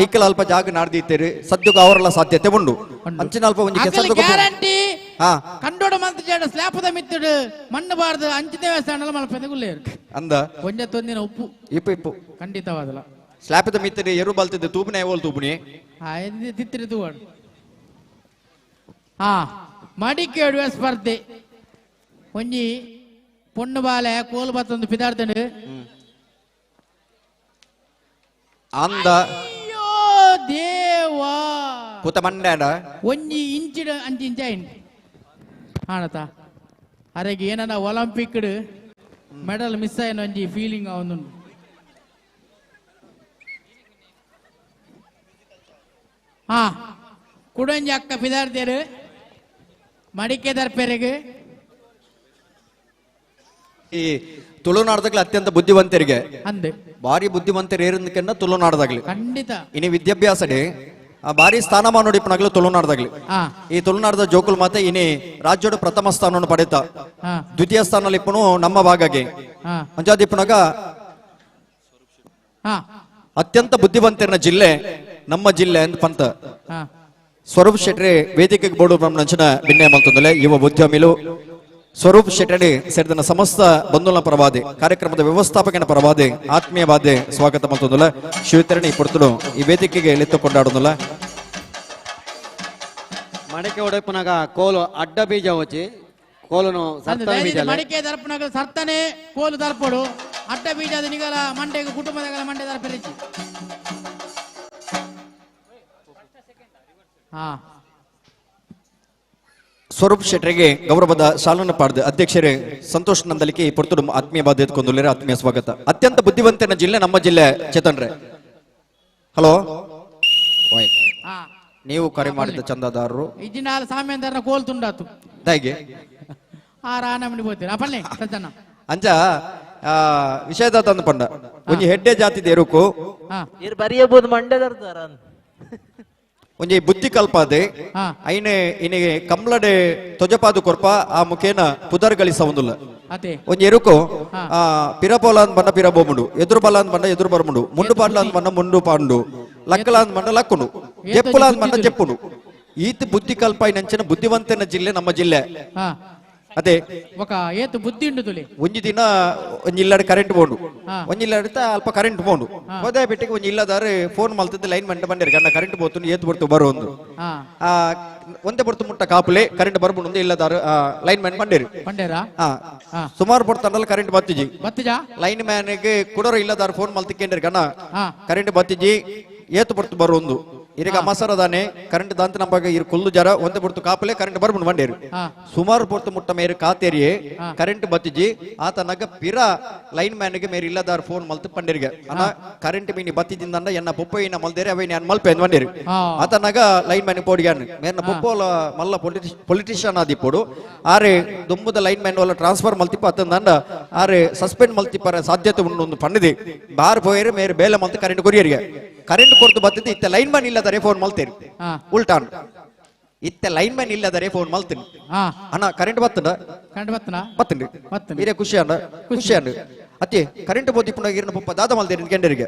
ಐಕಲ ಅಲ್ಪ ಜಾಗ ನಾಡ್ದಿತ್ತೇರಿ ಸದ್ಯಕ್ಕೆ ಅವರೆಲ್ಲ ಸಾಧ್ಯತೆ ಉಂಡು ಅಂಚಿನ ಅಲ್ಪ ಒಂಜಿ ಕೆಸರು ಗ್ಯಾರಂಟಿ ಕಂಡೋಡ ಮಂತ್ ಜಡ ಸ್ಲಾಪದ ಮಿತ್ತಡು ಮಣ್ಣು ಬಾರ್ದು ಅಂಚಿನ ದೇವಸ್ಥಾನ ಮಲ್ಪೆಂದು ಗುಲ್ಲೇರು ಅಂದ ಒಂಜ ತೊಂದಿನ ಉಪ್ಪು ಇಪ್ಪು ಇಪ್ಪು ಖಂಡಿತವಾದಲ ಸ್ಲಾಪದ ಮಿತ್ತಡು ಎರು ಬಲ್ತಿದ್ದೆ ತೂಬುನೆ ಓಲ್ ತೂಬುನಿ ತಿತ್ತಿರಿ ತೂವಡು. ಹಾ ಮಡಿಕೇಡುವ ಸ್ಪರ್ಧೆ ಒಂಜಿ ಪೊಣ್ಣು ಬಾಲೆ ಕೋಲು ಬತ್ತೊಂದು ಪಿದಾಡ್ತಂಡು ಅಂದ ಅಯ್ಯೋ ದೇವಾ ಕೂತ ಮಂಡ್ಯಾಡ ಒಂಜಿ ಇಂಚಿಡ ಅಂಚಿ ಇಂಚ ಇಂಚ ಆಣತ ಅರೆಗೆ ಏನನ್ನ ಒಲಿಂಪಿಕ್ ಮೆಡಲ್ ಮಿಸ್ ಆಯ್ನ ಒಂಜಿ ಫೀಲಿಂಗ್ ಅವನು. ಹಾ ಕುಡಂಜಿ ಅಕ್ಕ ಪಿದಾಡ್ತೇರು ಮಡಿಕೆ ದರ್ಪೆರೆಗೆ ಈ ತುಳುನಾಡದಾಗ್ಲಿ ಅತ್ಯಂತ ಬುದ್ಧಿವಂತರಿಗೆ ಅಂದೆ ಭಾರಿ ಬುದ್ಧಿವಂತರು ಏರಿಂದಕ್ಕೆನ್ನ ತುಳುನಾಡದಾಗ್ಲಿ ಖಂಡಿತ ಇನಿ ವಿದ್ಯಾಭ್ಯಾಸಡೆ ಭಾರಿ ಸ್ಥಾನಮಾನ ನೋಡಿಪನಾಗ್ಲು ತುಳುನಾಡದಾಗ್ಲಿ ಈ ತುಳುನಾಡದ ಜೋಕುಲ್ ಮಾತೆ ಇನಿ ರಾಜ್ಯದ ಪ್ರಥಮ ಸ್ಥಾನವನ್ನು ಪಡೆತ ದ್ವಿತೀಯ ಸ್ಥಾನ ಇಪ್ಪನು ನಮ್ಮ ಭಾಗಗೆ ಅಂಜಾದಿಪ್ಪನಾಗ ಅತ್ಯಂತ ಬುದ್ಧಿವಂತರನ ಜಿಲ್ಲೆ ನಮ್ಮ ಜಿಲ್ಲೆ ಅಂತ ಪಂತ. ಸ್ವರೂಪ್ ಶೆಟ್ಟಿ ವೇದಿಕೆಗೆ ಬೋರ್ಡು ಬ್ರಹ್ಮಣಂಚಿನ ಭಿನ್ನೆ ಮಲ್ತೊಂದಲೆ ಯುವ ಉದ್ಯಮಿಲು ಸ್ವರೂಪ್ ಶೆಟ್ಟಿ ಸೇರಿದ ಸಮಸ್ತ ಬಂಧುಲ ಪರವಾದಿ ಕಾರ್ಯಕ್ರಮದ ವ್ಯವಸ್ಥಾಪಕನ ಪರವಾದಿ ಆತ್ಮೀಯವಾದಿ ಸ್ವಾಗತ ಮಲ್ತೊಂದಲೆ ಶಿವತರಣಿ ಪೊರ್ತುಡು ಈ ವೇದಿಕೆಗೆ ಎಲೆತ್ತು ಕೊಂಡಾಡುದಿಲ್ಲ. ಮಡಕೆ ಒಡಪುನಾಗ ಕೋಲು ಅಡ್ಡ ಬೀಜ ಹೋಚಿ ಕೋಲುನು ಸರ್ತನೆ ಬೀಜ ಮಡಿಕೆ ದರ್ಪಣಗಳು ಸರ್ತನೆ ಕೋಲು ದರ್ಪಡು ಅಡ್ಡ ಬೀಜ ನಿಗಲ ಮಂಡೆಗೆ ಕುಟುಂಬದ ಮಂಡೆ ದರ್ಪರಿಚಿ. ಸ್ವರೂಪ್ ಶೆಟ್ಟರಿಗೆ ಗೌರವದ ಶಾಲನ್ನು ಪಾಡ್ದು ಅಧ್ಯಕ್ಷರೇ ಸಂತೋಷ್ ನಂದಲಿಕೆ ಪೊರ್ತುಡು ಆತ್ಮೀಯ ಬಾಧ್ಯತೆ ಕೊಂದುಲ್ಲೇರೆ ಆತ್ಮೀಯ ಸ್ವಾಗತ. ಅತ್ಯಂತ ಬುದ್ಧಿವಂತನ ಜಿಲ್ಲೆ ನಮ್ಮ ಜಿಲ್ಲೆ ಚೇತನ್ರೆ. ಹಲೋ, ನೀವು ಕರೆ ಮಾಡಿದ ಚಂದಾದಾರರು ಸಾಮ್ಯಂದರ್ನ ಕೋಲ್ ತುಂಡಾತು ದಾಯಿಗೆ ಅಂಚ ವಿಷಯದ ತಂದು ಪಂಡ ಒಂಜಿ ಹೆಡ್ಡೆ ಜಾತಿ ಎರುಕು ಬರೆಯಬಹುದು ಮಂಡ್ಯದರ್ದಾರ ಒಂಜಿ ಬುದ್ಧಿ ಕಲ್ಪಾದೆ ಐನೆ ಇನಿಗೆ ಕಮ್ಲಡೆ ತೊಜಪಾದು ಕೊರ್ಪ ಆ ಮುಖೇನ ಪುದರ್ ಗಳಿಸ ಒಂದುಲ್ಲ. ಒಂಜಿ ಎರುಕು ಆ ಪಿರಪೋಲ ಅಂದ್ ಬಣ್ಣ ಪಿರಬೋಮುಂಡು, ಎದುರು ಬಲ ಅಂದ್ ಬಣ್ಣ ಎದುರು ಬರముంಡು, ಮುಂಡು ಪಾಡ್ಲ ಅಂದ್ ಬಣ್ಣ ಮುಂಡು ಪಾಂಡು, ಲಕ್ಕಲ ಅಂದ್ ಬಣ್ಣ ಲಕ್ಕುಂಡು, ಜೆಪ್ಪುಲ ಅಂದ್ ಬಣ್ಣ ಜೆಪ್ಪುಂಡು. ಈತ ಬುದ್ಧಿ ಕಲ್ಪಾಯಿನಂಚಿನ ಬುದ್ಧಿವಂತನ ಜಿಲ್ಲೆ ನಮ್ಮ ಜಿಲ್ಲೆ. ಅದೇ ಏತು ಬುದ್ಧಿ ಉಂಡು ತುಲಿ. ಒಂಜಿ ದಿನ ಒಂಜಿ ಇಲ್ಲಡೆ ಕರೆಂಟ್ ಬೋಂಡು, ಒಂಜಿ ಇಲ್ಲಡೆ ಅಲ್ಪ ಕರೆಂಟ್ ಬೋಂಡು ಹೋದ ಬಿಟ್ಟಿಗೆ ಒಂಜಿ ಇಲ್ಲದಾರೆ ಫೋನ್ ಮಲ್ತದ್ದು ಲೈನ್ ಮಂಡ ಬಂದಿರ ಗಂಡ ಕರೆಂಟ್ ಬೋತು ಏತು ಬರ್ತು ಬರೋ ಒಂದು ಆ ಒಂದೇ ಬರ್ತು ಮುಟ್ಟ ಕಾಪುಲೆ ಕರೆಂಟ್ ಬರ್ಬುಂಡು ಒಂದು ಇಲ್ಲದಾರ ಲೈನ್ ಮ್ಯಾನ್ ಬಂದಿರಿ ಸುಮಾರು ಬರ್ತಂಡಲ್ಲ ಕರೆಂಟ್ ಬತ್ತಿಜಿ ಲೈನ್ ಮ್ಯಾನ್ಗೆ ಕುಡೋರು ಇಲ್ಲದಾರ ಫೋನ್ ಮಲ್ತಿಕ್ಕೇಂಡಿರಿ ಗಣ್ಣ ಕರೆಂಟ್ ಬತ್ತಿಜಿ ಏತು ಬರ್ತು ಬರೋ ಒಂದು ಇರಗ ಅಮಸರದಾನೆ ಕರೆಂಟ್ ದಾಂತ ನಂಬಾಗ ಇರು ಕೊಲ್ಲು ಜರ ಒಂದೇ ಬುರ್ತು ಕಾಪಲೆ ಕರೆಂಟ್ ಬರ್ಬುಂಡು ಬಂಡೇರು ಸುಮಾರು ಪೊರ್ತು ಮುಟ್ಟ ಮೇರು ಕಾತೇರಿಯೇ ಕರೆಂಟ್ ಬತ್ತಿಜಿ ಆತನಾಗ ಪಿರ ಲೈನ್ ಮ್ಯಾನ್ಗೆ ಮೇರು ಇಲ್ಲದಾರ ಫೋನ್ ಮಲ್ತು ಪಂಡಿರಿಗೆ ಅಣ್ಣ ಕರೆಂಟ್ ಮೀನಿ ಬತ್ತಿದಿಂದಂಡ ಎನ್ನ ಪೊಪ್ಪಯ್ಯನ ಮಲ್ದೇರಿ ಅವೇ ನಾನು ಮಲ್ಪೆ ಅಂದ್ ಬಂಡೇರಿ ಆತನಾಗ ಲೈನ್ ಮ್ಯಾನ್ ಪೋಡಿಯಾನ್ ಮೇರ್ನ ಪೊಪ್ಪೋಲ ಮಲ್ಲ ಪೊಲಿಟಿಷಿಯನ್ ಆದಿಪ್ಪೋಡು ಆರೆ ದುಂಬುದ ಲೈನ್ ಮ್ಯಾನ್ ವಲ್ಲ ಟ್ರಾನ್ಸ್ಫರ್ ಮಲ್ತಿಪ್ಪ ಅತಂದಂಡ ಆರೆ ಸಸ್ಪೆಂಡ್ ಮಲ್ತಿಪ್ಪರ ಸಾಧ್ಯತೆ ಉಂಡು ಪಂಡಿದೆ ಬಾರ್ ಪೋಯರು ಮೇರು ಬೇಲೆ ಮಲ್ತು ಕರೆಂಟ್ ಕೊರಿಯರಿಗೆ ಕರೆಂಟ್ ಕೊಡ್ತು ಬತ್ತಿದ್ದು ಇತ್ತ ಲೈನ್ ಮ್ಯಾನ್ ಇಲ್ಲದರೆ ಫೋನ್ ಮಲ್ತೇರಿ ಉಲ್ಟಾನ್ ಇತ್ತ ಲೈನ್ ಮ್ಯಾನ್ ಇಲ್ಲದರೆ ಫೋನ್ ಮಲ್ತೀನಿ ಅಣ್ಣ ಕರೆಂಟ್ ಬತ್ತಂಡ ಬತ್ತಂಡಿ ಬೇರೆ ಖುಷಿ ಅಣ್ಣ ಖುಷಿ ಅಣ್ಣ ಅತ್ತೆ ಕರೆಂಟ್ ಬೋದಿಪ್ಪುನಾಗ ಇರನ ಪಪ್ಪ ದಾದ ಮಲ್ದೇರಿ ಕೆಂಡರಿಗೆ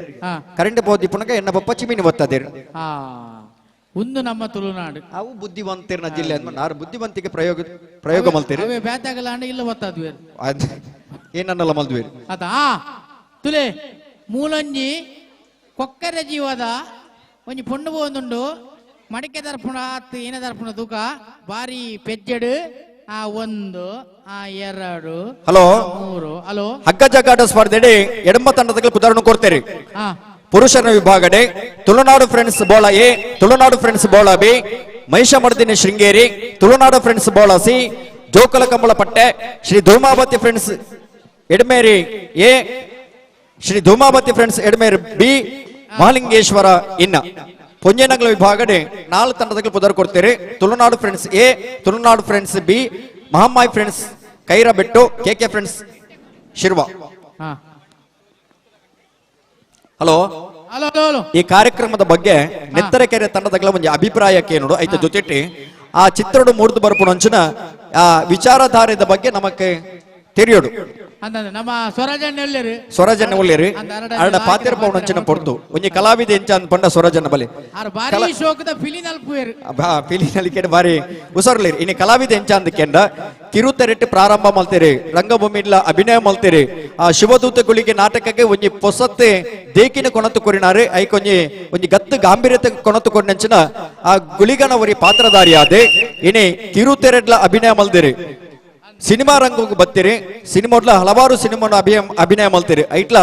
ಕರೆಂಟ್ ಬೋದಿಪ್ಪುನಾಗ ಎನ್ನ ಪಪ್ಪ ಚಿಮಿನಿ ಬತ್ತದೇರಿ. ಒಂದು ನಮ್ಮ ತುಳುನಾಡು ಅವು ಬುದ್ಧಿವಂತಿರ್ನ ಜಿಲ್ಲೆ ಅಂದ್ಮ ಆರು ಬುದ್ಧಿವಂತಿಕೆ ಪ್ರಯೋಗ ಪ್ರಯೋಗ ಮಲ್ತೇರಿ ಇಲ್ಲ ಬತ್ತದ್ವೇರು ಏನನ್ನಲ್ಲ ಮಲ್ದ್ವೇರಿ ಅದಾ ತುಲೆ ಮೂಲಂಜಿ ಕೊಕ್ಕರೆ ಜೀವದ ಒಂಜಿ ಪೊಣ್ಣು ಒಂದುಂಡು ಮಡಿಕೆ ದರ್ಪಣ ಆತ್ ಏನ ದರ್ಪಣ ತೂಕ ಬಾರಿ ಪೆಜ್ಜೆಡು ಆ ಒಂದು ಆ ಎರಡು ಹಲೋ ಮೂರು ಹಲೋ ಹಗ್ಗ ಜಗ್ಗಾಟ ಸ್ಪರ್ಧೆಡೆ ಎಡಮ ತಂಡದ ಪುದಾರನ್ನು ಕೊಡ್ತೇರಿ. ಪುರುಷರ ವಿಭಾಗಡೆ Tulunadu friends Bola A, Tulunadu friends Bola B, Mahishamardini Sringeri, Tulunadu friends Bola C, ಜೋಕಲ Kambala Patte, Shri Dhumavathi friends Edmeri A, Shri Dhumavathi friends Edmeri B, Mahalingeshwara ಇನ್ನ ಪೊಂಜನಗಲ ವಿಭಾಗಡೆ 4 ತಂಡದ ಪುದರ್ ಕೊಡ್ತೀರಿ. Tulunadu friends A, Tulunadu friends B, Mahammayi friends Kairabettu, K K friends Shirva. Hello hello, ಈ ಕಾರ್ಯಕ್ರಮದ ಬಗ್ಗೆ ನೆತ್ತರಕೆರೆ ತಂಡದಗಳ ಒಂದು ಅಭಿಪ್ರಾಯಕ್ಕೆ ನೋಡು ಐತ ಜೊತೆಟಿ ಆ ಚಿತ್ರಡು ಮೂರ್ದು ಬರ್ಪುಣಂಚಿನ ಆ ವಿಚಾರಧಾರೆದ ಬಗ್ಗೆ ನಮಕ್ಕೆ ತೆರೆಯೋಡು. ನಮ್ಮ ಸ್ವರಾಜಣ್ಣ ಒಳ್ಳೆರು ಸ್ವರಾಜಣ್ಣ ಒಳ್ಳೆರು ಅರಡ ಪಾತೆರ ಪೌಣಂಚಿನ ಪೊರ್ತು ಒಂಜಿ ಕಲಾವಿದ ಎಂಚ ಅಂದ್ ಪಂಡ ಸ್ವರಾಜಣ್ಣ ಬಲಿ ಬಾರಿ ಶೋಕದ ಫಿಲಿನಲ್ಪುವೇರು ಫಿಲಿನಲಿಕೆಡ್ ಬಾರಿ ಉಸರ್ಲೇರು. ಇನ್ನು ಕಲಾವಿದ ಎಂಚ ಅಂದ್ ಕೆಂಡ ಕಿರುತೆರೆಟ್ಟು ಪ್ರಾರಂಭ ಮಲ್ತೇರಿ, ರಂಗಭೂಮಿಲ ಅಭಿನಯ ಮಲ್ತೇರಿ, ಆ ಶಿವದೂತ ಗುಳಿಗೆ ನಾಟಕಕ್ಕೆ ಒಂಜಿ ಪೊಸತ್ತೆ ದೇಕಿನ ಕೊಣತು ಕೊರಿನಾರೆ ಐಕೊಂಜಿ ಒಂಜಿ ಗತ್ತು ಗಾಂಭೀರ್ಯತೆ ಕೊಣತು ಕೊರಿನಂಚಿನ ಆ ಗುಳಿಗನ ಒರಿ ಪಾತ್ರಧಾರಿಯಾದೆ. ಇನಿ ಕಿರುತೆರೆಡ್ಲ ಅಭಿನಯ ಮಲ್ದೇರಿ, ಸಿನಿಮಾ ರಂಗಕ್ಕೆ ಬತ್ತೀರಿ, ಸಿನಿಮೋಡ್ಲ ಹಲವಾರು ಸಿನಿಮಾನ ಅಭಿನಯ ಮಲ್ತೀರಿ. ಐಟ್ಲ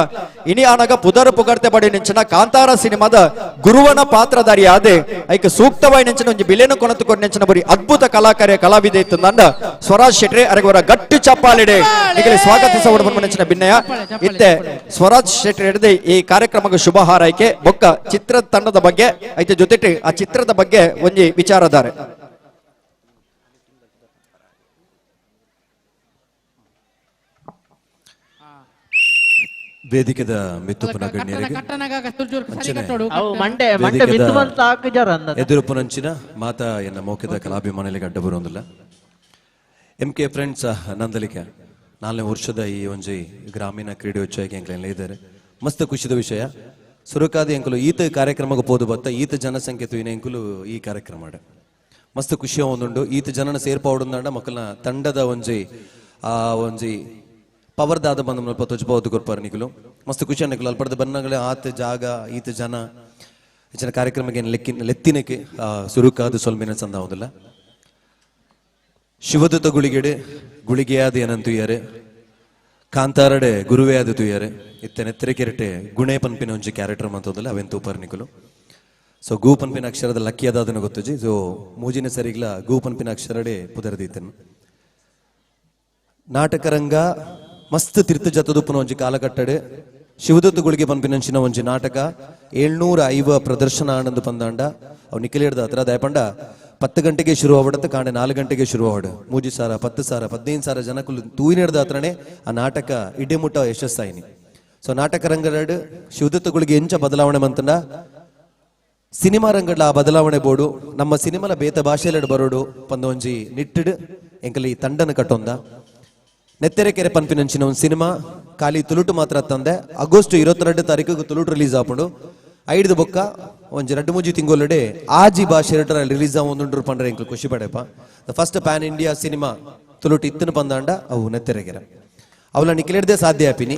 ಇನಿ ಆನಾಗ ಪುದರ್ ಪುಗರ್ತೆ ಬಡಿ ನೆಂಚಿನ ಕಾಂತಾರ ಸಿನಿಮಾದ ಗುರುವನ ಪಾತ್ರಧಾರಿ ಆದೆ ಐಕ ಸೂಕ್ತವಾಗಿ ನೆಂಚಿನ ಒಂಜಿ ಬಿಲೆನು ಕೊಣತು ಕೊಡಿ ನೆಂಚಿನ ಬರಿ ಅದ್ಭುತ ಕಲಾಕಾರ್ಯ ಕಲಾವಿದೆ ಇತ್ತಂದ ಸ್ವರಾಜ್ ಶೆಟ್ಟಿ ಅರಗವರ ಗಟ್ಟಿ ಚಪ್ಪಾಳಿಡೆ ಈಗಲೇ ಸ್ವಾಗತಿಸ ನೆಂಚಿನ ಭಿನ್ನಯ ಇತ್ತೆ ಸ್ವರಾಜ್ ಶೆಟ್ಟಿ ಹಿಡಿದು ಈ ಕಾರ್ಯಕ್ರಮಕ್ಕೆ ಶುಭ ಹಾರೈಕೆ ಬೊಕ್ಕ ಚಿತ್ರ ತಂಡದ ಬಗ್ಗೆ ಐತೆ ಜೊತೆಟಿ ಆ ಚಿತ್ರದ ಬಗ್ಗೆ ಒಂಜಿ ವಿಚಾರಧಾರೆ. ವೇದಿಕೆದ ಮಿತ್ತುಪುನ ಗಣ್ಯರಿಗೆ ಎದುರುಪುನಂಚಿನ ಮಾತಾ ಎನ್ನ ಮೌಖಿಕ ಕಲಾಭಿಮಾನಿಗಳಿಗೆ ಅಡ್ಡ ಬರುವುದಿಲ್ಲ. ಎಂ ಕೆ ಫ್ರೆಂಡ್ಸ್ ನಂದಲಿಕೆ 4ನೇ ವರ್ಷದ ಈ ಒಂಜಿ ಗ್ರಾಮೀಣ ಕ್ರೀಡೋತ್ಸವಕ್ಕೆ ಎಂಕ್ಲೆಲ್ಲ ಇದ್ದಾರೆ. ಮಸ್ತ್ ಖುಷಿದ ವಿಷಯ. ಸುರುಕಾದಿ ಎಂಕುಲು ಈತ ಕಾರ್ಯಕ್ರಮಕ್ಕೆ ಪೋದು ಬತ್ತ ಈತ ಜನಸಂಖ್ಯೆ ತುಯಿನ ಎಂಕುಲು ಈ ಕಾರ್ಯಕ್ರಮ. ಮಸ್ತ್ ಖುಷಿ ಒಂದುಂಡು ಈತ ಜನನ ಸೇರ್ಪಾವಡುಂದಾಂಡ ಮಕ್ಕಳನ್ನ ತಂಡದ ಒಂಜಿ ಆ ಒಂಜಿ ಪವರ್ ದಾದ ಬಂದ ಮುಲ್ಪ ತೊಜ್ಬೋದು ಕೊರ್ಪಾರ ನಿಕುಲು ಮಸ್ತ್ ಖುಷಿ ನಿಕುಲು ಅಲ್ಪಡ್ದ ಬನ್ನಗಳೇ ಆತ ಜಾಗ ಈತ ಜನ ಹೆಚ್ಚಿನ ಕಾರ್ಯಕ್ರಮಕ್ಕೆ ಲೆಕ್ಕಿ ಲೆತ್ತಿನಕ್ಕೆ ಸುರುಕಾದ ಸೊಲ್ಮಿನ ಚಂದ ಆವುದಿಲ್ಲ ಶಿವದೂತ ಗುಳಿಗೆಡೆ ಗುಳಿಗೆಯಾದ ಏನಂತುಯ್ಯಾರೆ ಕಾಂತಾರಡೆ ಗುರುವೇ ಆದ ತುಯ್ಯಾರೆ ಇತ್ತ ನೆತ್ತರೆ ಕೆರಟೆ ಗುಣೆ ಪನ್ಪಿನ ಒಂಜಿ ಕ್ಯಾರೆಕ್ಟರ್ ಮಂತದಲ್ಲ ಅವೇನ್ ತೂಪರ್ ನಿಕುಲು ಸೊ ಗೂ ಪನ್ಪಿನ ಅಕ್ಷರದ ಲಕ್ಕಿ ಅದಾದನ ಗೊತ್ತುಜಿ ಸೊ ಮೂಜಿನ ಸರಿಗ್ಲ ಗೂ ಪನ್ಪಿನ ಅಕ್ಷರಡೆ ಪುದರ್ದೀತನ್ ನಾಟಕ ರಂಗ ಮಸ್ತ್ ತಿರ್ತು ಜತದುಪ್ಪನ ಒಂಜಿ ಕಾಲಕಟ್ಟಡೆ ಶಿವದತ್ತು ಗುಳಿಗೆ ಪನ್ಪಿನಂಚಿನ ಒಂಜಿ ನಾಟಕ 750 ಪ್ರದರ್ಶನ ಆನಂದ ಪಂದಾಂಡ ಅವು ನಿಖಿಲೇಡ್ದ ಹತ್ರ ದಯಪಂಡ 10 ಗಂಟೆಗೆ ಶುರು ಆವಡತ್ತೆ ಕಾಣೆ 4 ಗಂಟೆಗೆ ಶುರು ಆವಡು 3,000 10,000 15,000 ಜನಕ್ಕೂ ತೂಯಿನೇಡ್ದ ಹತ್ರನೇ ಆ ನಾಟಕ ಇಡೆಮುಟ್ಟ ಯಶಸ್ಸಾಯಿನಿ. ಸೊ ನಾಟಕ ರಂಗಡ್ ಶಿವದತ್ತ ಗುಳಿಗೆ ಎಂಚ ಬದಲಾವಣೆ ಮಂತಂಡ ಸಿನಿಮಾ ರಂಗಡ್ಲ ಆ ಬದಲಾವಣೆ ಬೋಡು ನಮ್ಮ ಸಿನಿಮಾಲ ಬೇತ ಭಾಷೆಲೆಡ್ ಬರೋಡು ಪಂದ ಒಂಜಿ ನಿಟ್ಟಿಡ್ ಎಂಕಲಿ ತಂಡನ ಕಟ್ಟೊಂದ ನೆತ್ತೆರೆ ಕೆರೆ ಪನ್ಪಿನಂಚಿನ ಒಂದು ಸಿನಿಮಾ ಖಾಲಿ ತುಳುಟು ಮಾತ್ರ ತಂದೆ ಆಗಸ್ಟ್ 22 ತಾರೀಕು ತುಳುಟು ರಿಲೀಸ್ ಆಪುಂಡು ಐದು ಬೊಕ್ಕ ಒಂಜಿ ರಡ್ಡು ಮೂಜಿ ತಿಂಗೊಲಡೆ ಆಜಿ ಭಾಷೆ ರಿಲೀಸ್ ಆವೊಂದುಂಡು ಪಂಡ್ರೆ ಎಂಕಲ್ ಖುಷಿ ಪಡೆಪ. The first pan India cinema ತುಳುಟು ಇತ್ತನ ಪಂದಾಂಡ ಅವು ನೆತ್ತೆರೆಗೆರೆ ಅವಲ ನಿಖಿಲೆಡ್ದೆ ಸಾಧ್ಯ ಆಪಿನಿ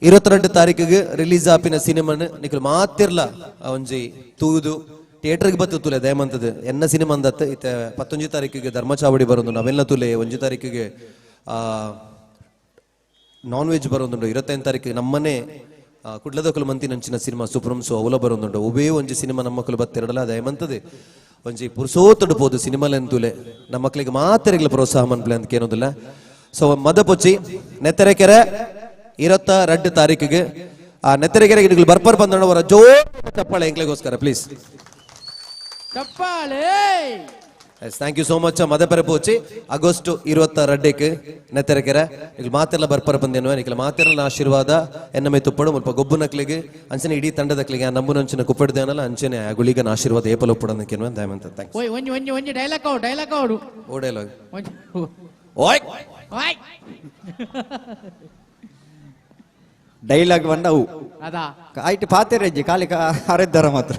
22 ತಾರೀಕಿಗೆ ರಿಲೀಸ್ ಆಪಿನ ಸಿನಿಮಾನ ನಿಖಲ್ ಮಾತಿರ್ಲ ಒಂಜಿ ತೂದು ಥಿಯೇಟರ್ಗೆ ಬತ್ತು ತುಲೆ ದಯಮಂತದ ಎನ್ನ ಸಿನಿಮಾ ಅಂದತ್ತು ಇತ್ತ 19 ತಾರೀಕಿಗೆ ಧರ್ಮಚಾವಡಿ ಬರೋದು ನಾವೆಲ್ಲ ತುಲೆ 1 ತಾರೀಕಿಗೆ ನಾನ್ ವೆಜ್ ಬರೋದುಂಡು 25 ತಾರೀಕಿಗೆ ನಮ್ಮನೆ ಕುಡ್ಲದಕಲು ಮಂತಿನಂಚಿನ ಸಿನಿಮಾ ಸುಪ್ರಂ ಸೊ ಅವಲ ಬರೋದುಂಡು ಒಬ್ಬೇ ಒಂಜಿ ಸಿನಿಮಾ ನಮ್ಮ ಮಕ್ಕಳು ಬತ್ತಿರಡಲ ದಯಮಂತದೆ ಒಂಜಿ ಪುರುಸೋತಡು ಪೋದು ಸಿನಿಮಾಲೆನ್ ತುಲೆ ನಮ್ಮ ಮಕ್ಕಳಿಗೆ ಮಾತೆರೆಗ್ಲ ಪ್ರೋತ್ಸಾಹ ಮನ್ಪ್ಲೆ ಅಂತ ಏನೋದಿಲ್ಲ. ಸೊ ಮದಪೊಚ್ಚಿ ನೆತ್ತರೆಕೆರೆ 22 ತಾರೀಕಿಗೆ ಆ ನೆತ್ತರೆಕೆರೆ ಬರ್ಪರ್ ಬಂದವರ ಜೋರ್ ಚಪ್ಪಾಳೆ ಎಂಕ್ಲೆಗೋಸ್ಕರ ಪ್ಲೀಸ್ ಚಪ್ಪಾಳೆ. Yes, thank you so much. ಮದಪರೆ ಪೋಚಿ ಆಗಸ್ಟ್ 22ಕ್ಕೆ ನೆತ್ತರೆಕೆರೆ ನಿಖಲ್ ಮಾತೆಲ್ಲ ಬರ್ಪರ ಬಂದೇನು ನಿಖಲ್ ಮಾತೆಲ್ಲ ಆಶೀರ್ವಾದ ಎನ್ನಮೆ ತುಪ್ಪಡು ಮುಲ್ಪ ಗೊಬ್ಬು ನಕ್ಲಿಗೆ ಅಂಚನೆ ಇಡೀ ತಂಡದಕ್ಲಿಗೆ ಆ ನಂಬುನಂಚಿನ ಕುಪ್ಪಡ್ದೇನಲ್ಲ ಅಂಚನೆ ಆ ಗುಳಿಗನ ಆಶೀರ್ವಾದ ಏಪಲ ಒಪ್ಪಡೋದಕ್ಕೇನು ದಯಮಂತ thanks. ಓಯ್ ಒಂಜಿ ಒಂಜಿ ಒಂಜಿ ಡೈಲಾಗ್ ಅವು ಡೈಲಾಗ್ ಅವು ಓ ಡೈಲಾಗ್ ಒಂಜಿ ಓಯ್ ಓಯ್ ಡೈಲಾಗ್ ಬಂದ ಅವು ಅದಾ ಆಯ್ತು ಪಾತೆರೆಜ್ಜಿ ಖಾಲಿ ಅರೆದ್ದಾರ ಮಾತ್ರ.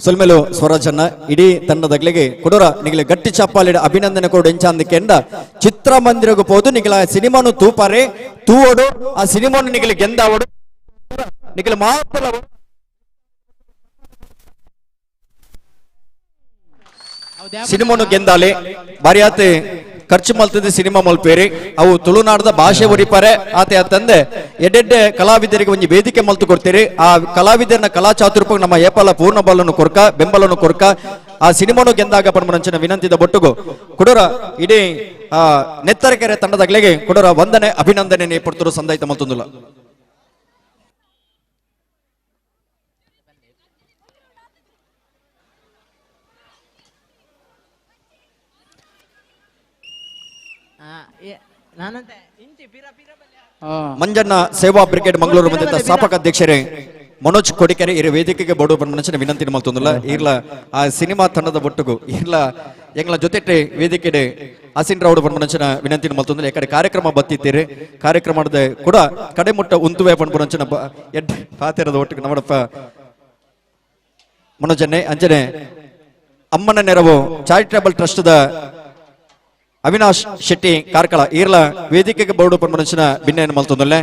ಸೊಲ್ಮೆಲು ಸ್ವರಾಜನ್ನ ಇಡೀ ತಂಡದಗ್ಲಿಗೆ ಕೊಡೋರ ನಿಗಲ ಗಟ್ಟಿ ಚಪ್ಪಾಲಿಡ ಅಭಿನಂದನೆ ಕೊಡು ಎಂಚಾಂದ ಕೆಂಡ ಚಿತ್ರಮಂದಿರಗೂ ಪೋದು ನಿಗಲ ಸಿನಿಮಾನು ತೂಪಾರೆ ತೂವೋಡು ಆ ಸಿನಿಮಾನು ನಿಗಲ ಗೆಂದಾವಡು ನಿಗಲ ಮಾತ್ರ ಸಿನಿಮಾನು ಗೆಂದಾಲೆ ಬಾರಿಯಾತೆ ಖರ್ಚು ಮಲ್ತದೆ ಸಿನಿಮಾ ಮಲ್ಪೇರಿ ಅವು ತುಳುನಾಡದ ಭಾಷೆ ಒರಿಪಾರೆ ಆತೆ ಅತ್ತಂದೆ ಎಡ್ಡೆಡ್ಡೆ ಕಲಾವಿದರಿಗೆ ಒಂಜಿ ವೇದಿಕೆ ಮಲ್ತು ಕೊಡ್ತೀರಿ ಆ ಕಲಾವಿದರನ್ನ ಕಲಾ ಚಾತುರ್ಪ ನಮ್ಮ ಏಪಾಲ ಪೂರ್ಣ ಬಲನ್ನು ಕೊರ್ಕ ಬೆಂಬಲನ್ನು ಕೊರ್ಕ ಆ ಸಿನಿಮಾನು ಗೆಂದಾಗ ಪನ್ಮನಂಚಿನ ವಿನಂತಿದ ಬೊಟ್ಟುಗು ಕುಡೋರ ಇಡೀ ಆ ನೆತ್ತರಕೆರೆ ತಂಡದಗ್ಲಿಗೆ ಕುಡೋರ ವಂದನೆ ಅಭಿನಂದನೆ ಪಡ್ತರು ಸಂದಾಯ್ತ ಮಲ್ತೊಂದುಲ್ಲ. ಮಂಜಣ್ಣ ಸೇವಾ ಬ್ರಿಗೇಡ್ ಮಂಗಳೂರು ಬಂದಿದ್ದ ಸ್ಥಾಪಕ ಅಧ್ಯಕ್ಷರೇ ಮನೋಜ್ ಕೊಡಿಕೆರೆ ಇರ ವೇದಿಕೆಗೆ ಬೋಡು ಮನಸ್ಸಿನ ವಿನಂತಿ ಮಲ್ತೊಂದುಲ್ಲ ಇರ್ಲ ಆ ಸಿನಿಮಾ ತಂಡದ ಒಟ್ಟುಗು ಇರ್ಲ ಎಂಗ್ಲ ಜೊತೆ ವೇದಿಕೆಡೆ ಅಸಿನ್ ರಾವ್ಡು ಮನಸ್ಸಿನ ವಿನಂತಿ ಮಲ್ತೊಂದುಲ್ಲ ಯಾಕಡೆ ಕಾರ್ಯಕ್ರಮ ಬತ್ತಿತ್ತೀರಿ ಕಾರ್ಯಕ್ರಮದ ಕೂಡ ಕಡೆಮುಟ್ಟ ಉಂತುವೆ ಪಣ್ಪುನಂಚಿನ ಎಡ್ ಪಾತಿರದ ಒಟ್ಟಿಗೆ ನಮ್ಮಡಪ್ಪ ಮನೋಜನ್ನೆ ಅಂಜನೆ ಅಮ್ಮನ ನೆರವು ಚಾರಿಟೇಬಲ್ ಟ್ರಸ್ಟ್ ಅವಿನಾಶ್ ಶೆಟ್ಟಿ ಕಾರ್ಕಳ ಈರ್ಲ ವೇದಿಕೆಗೆ ಬೋರ್ಡು ಪನ್ಮನಂಚಿನ ಬಿನ್ನೆಯನ್ನು ಮಲ್ತೊಂದುಲ್ಲೆ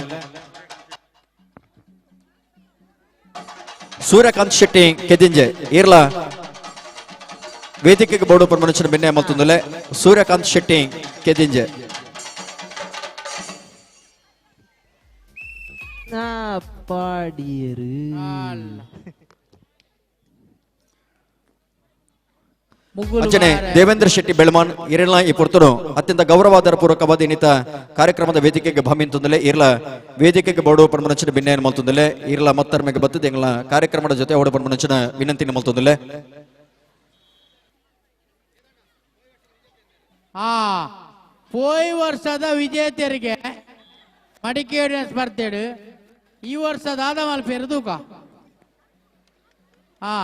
ಸೂರ್ಯಕಾಂತ್ ಶೆಟ್ಟಿ ಕೆದಿಂಜೆ ಈರ್ಲ ವೇದಿಕೆಗೆ ಬೋರ್ಡು ಪನ್ಮನಂಚಿನ ಬಿನ್ನೆ ಮಲ್ತೊಂದುಲ್ಲೆ ಸೂರ್ಯಕಾಂತ್ ಶೆಟ್ಟಿ ಕೆದಿಂಜೆ. ಅಂಚನೆ ದೇವೇಂದ್ರ ಶೆಟ್ಟಿ ಬೆಳಮಾನ್ ಇರಲ ಈ ಪೊರ್ತುನು ಅತ್ಯಂತ ಗೌರವಾದರ ಪೂರ್ವಕವಾದ ಇನ್ನಿತ ಕಾರ್ಯಕ್ರಮದ ವೇದಿಕೆಗೆ ಭಾಮಿಂತಂದಲೆ ಇರ್ಲ ವೇದಿಕೆಗೆ ಬೋಡು ಪನ್ಮನಂಚಿನ ಬಿನ್ನೆಯನ್ನು ಮಲ್ತೊಂದಲೆ ಇರ್ಲ ಮತ್ತರ್ಮೆಗೆ ಬತ್ತದ ಎಂಗ್ಲ ಕಾರ್ಯಕ್ರಮದ ಜೊತೆ ಓಡು ಪನ್ಮನಂಚಿನ ವಿನಂತಿನ ಮಲ್ತೊಂದಲೆ. ಆ ಪೋಯ್ ವರ್ಷದ ವಿಜೇತರಿಗೆ ಮಡಿಕೇರಿ ಸ್ಪರ್ಧೆಡು ಈ ವರ್ಷದ ಆದ ಮಲ್ಪೇರು ತೂಕ ಆ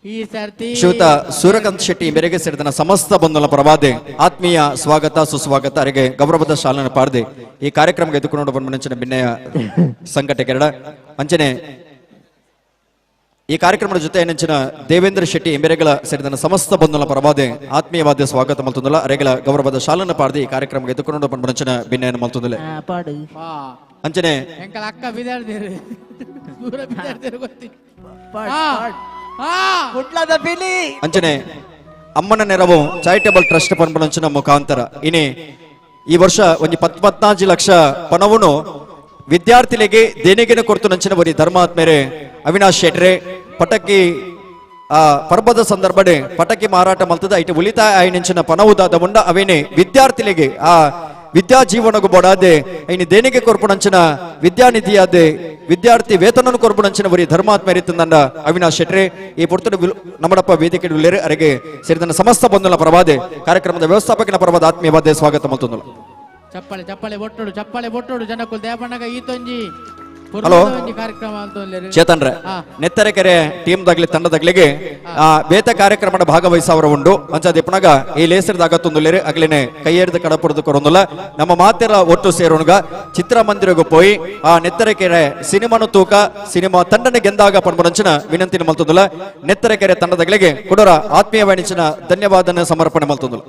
ಈ ಸರ್ತಿ ಶ್ರೀಯುತ ಸೂರ್ಯಕಾಂತ್ ಶೆಟ್ಟಿ ಮೇರೆಗೆ ಸೇರಿದ ಸಮಸ್ತ ಬಂಧುಗಳ ಪರವಾದೆ ಆತ್ಮೀಯ ಸ್ವಾಗತ ಸುಸ್ವಾಗತ. ಅರೆಗೆ ಗೌರವದ ಶಾಲನ ಪಾರ್ದೆ ಈ ಕಾರ್ಯಕ್ರಮಕ್ಕೆ ಎದುಕೊಂಡು ಬಂದ ಭಿನ್ನಯ ಸಂಘಟಕರ ಅಂಚನೆ ಈ ಕಾರ್ಯಕ್ರಮದ ಜೊತೆ ನೆಂಚಿನ ದೇವೇಂದ್ರ ಶೆಟ್ಟಿ ಎಂಬೆರೆಗಳ ಸೇರಿದ ಸಮಸ್ತ ಬಂಧುಗಳ ಪರವಾದೆ ಆತ್ಮೀಯವಾದ ಸ್ವಾಗತ ಮಲ್ತೊಂದುಲ್ಲ. ಅರೆಗಳ ಗೌರವದ ಶಾಲನ ಪಾರ್ದೆ ಈ ಕಾರ್ಯಕ್ರಮಕ್ಕೆ ಎದುಕೊಂಡು ಬಂದ ಭಿನ್ನಯನ್ನು ಮಲ್ತೊಂದುಲ್ಲ. ಅಂಚನೆ ಅಕ್ಕ ಅಂಚನೆ ಅಮ್ಮನ ನೆರವು ಚಾರಿಟೇಬಲ್ ಟ್ರಸ್ಟ್ ಪನ್ಪನಂಚಿನ ಮುಖಾಂತರ ಇನಿ ಈ ವರ್ಷ ಒಂಜಿ 14 ಲಕ್ಷ ಪಣವನ್ನು ವಿದ್ಯಾರ್ಥಿಗಳಿಗೆ ದೇಣಿಗೆನ ಕೊರತು ನಂಚಿನ ಬರಿ ಧರ್ಮಾತ್ಮೇರೆ ಅವಿನಾಶ್ ಶೆಟ್ರೆ ಪಟಕಿ ಆ ಪರ್ಬದ ಸಂದರ್ಭಡೆ ಪಟಕಿ ಮಾರಾಟ ಮಲ್ತದ ಐಟ ಉಳಿತಾಯ ಆಯ್ನಂಚಿನ ಪಣವುದಾದ ಉಂಡ ಅವೇನೆ ವಿದ್ಯಾರ್ಥಿಗಳಿಗೆ ಆ ವಿದ್ಯಾ ಜೀವನಗೂ ಬೋಡಾದೆ ಐನಿ ದೇಣಿಗೆ ಕೊರ್ಪುಣಂಚಿನ ವಿದ್ಯಾನಿಧಿಯಾದೆ ವಿದ್ಯಾರ್ಥಿ ವೇತನನು ಕೊರ್ಪುಣಂಚಿನ ಬರಿ ಧರ್ಮಾತ್ಮ ತಂದ ಅವಿನಾಶ್ ಶೆಟ್ರೆ ಈ ಪುರ್ತಡು ನಮ್ಮಡಪ್ಪ ವೇದಿಕೆ ಉಳ್ಳೇರೆ ಅರೆಗೆ ಸೇರಿದ ಸಮಸ್ತ ಬಂಧುಗಳ ಪರವಾದೆ ಕಾರ್ಯಕ್ರಮದ ವ್ಯವಸ್ಥಾಪಕನ ಪರವಾದ ಆತ್ಮೀಯವಾದ ಸ್ವಾಗತ ಮಲ್ತೊಂದುಲ್ಲ. ಚಪ್ಪಾಳೆ ಚಪ್ಪಾಳೆ ಬೊಟ್ಟೋಡು ಚಪ್ಪಾಳೆ ಬೊಟ್ಟೋಡು ಜನಕ್ಕೂ ದೇವಣ್ಣಗ ಈತೊಂಜಿ ಹಲೋ ಕಾರ್ಯಕ್ರಮ ಅಂತ ಚೇತನ್ ರೇ ನೆತ್ತರೆಕೆರೆ ಟೀಮ್ ದಾಗ್ಲಿ ತಂಡದಾಗ್ಲಿಗೆ ಆ ಬೇತ ಕಾರ್ಯಕ್ರಮದ ಭಾಗವಹಿಸವರ ಉಂಡು ಅಂಚಾದಿಪ್ಪನಾಗ ಈ ಲೇಸರ್ದಾಗ ಅಗ್ಲಿನೇ ಕೈಯೇರಿದ ಕಡಪುರದ ಕೊರೊಂದುಲ್ಲ ನಮ್ಮ ಮಾತೆರ ಒಟ್ಟು ಸೇರೋಣಗ ಚಿತ್ರಮಂದಿರಗೂ ಪೋಯಿ ಆ ನೆತ್ತರೆಕೆರೆ ಸಿನಿಮಾನು ತೂಕ ಸಿನಿಮಾ ತಂಡನೆ ಗೆಂದಾಗ ಪನ್ಪುನಂಚಿನ ವಿನಂತಿನ ಮಲ್ತೊಂದುಲ್ಲ. ನೆತ್ತರೆಕೆರೆ ತಂಡದಾಗ್ಲಿಗೆ ಕುಡರ ಆತ್ಮೀಯ ವಾಣಿಜ್ಯನ ಧನ್ಯವಾದನ ಸಮರ್ಪಣೆ ಮಲ್ತೊಂದುಲ್ಲ.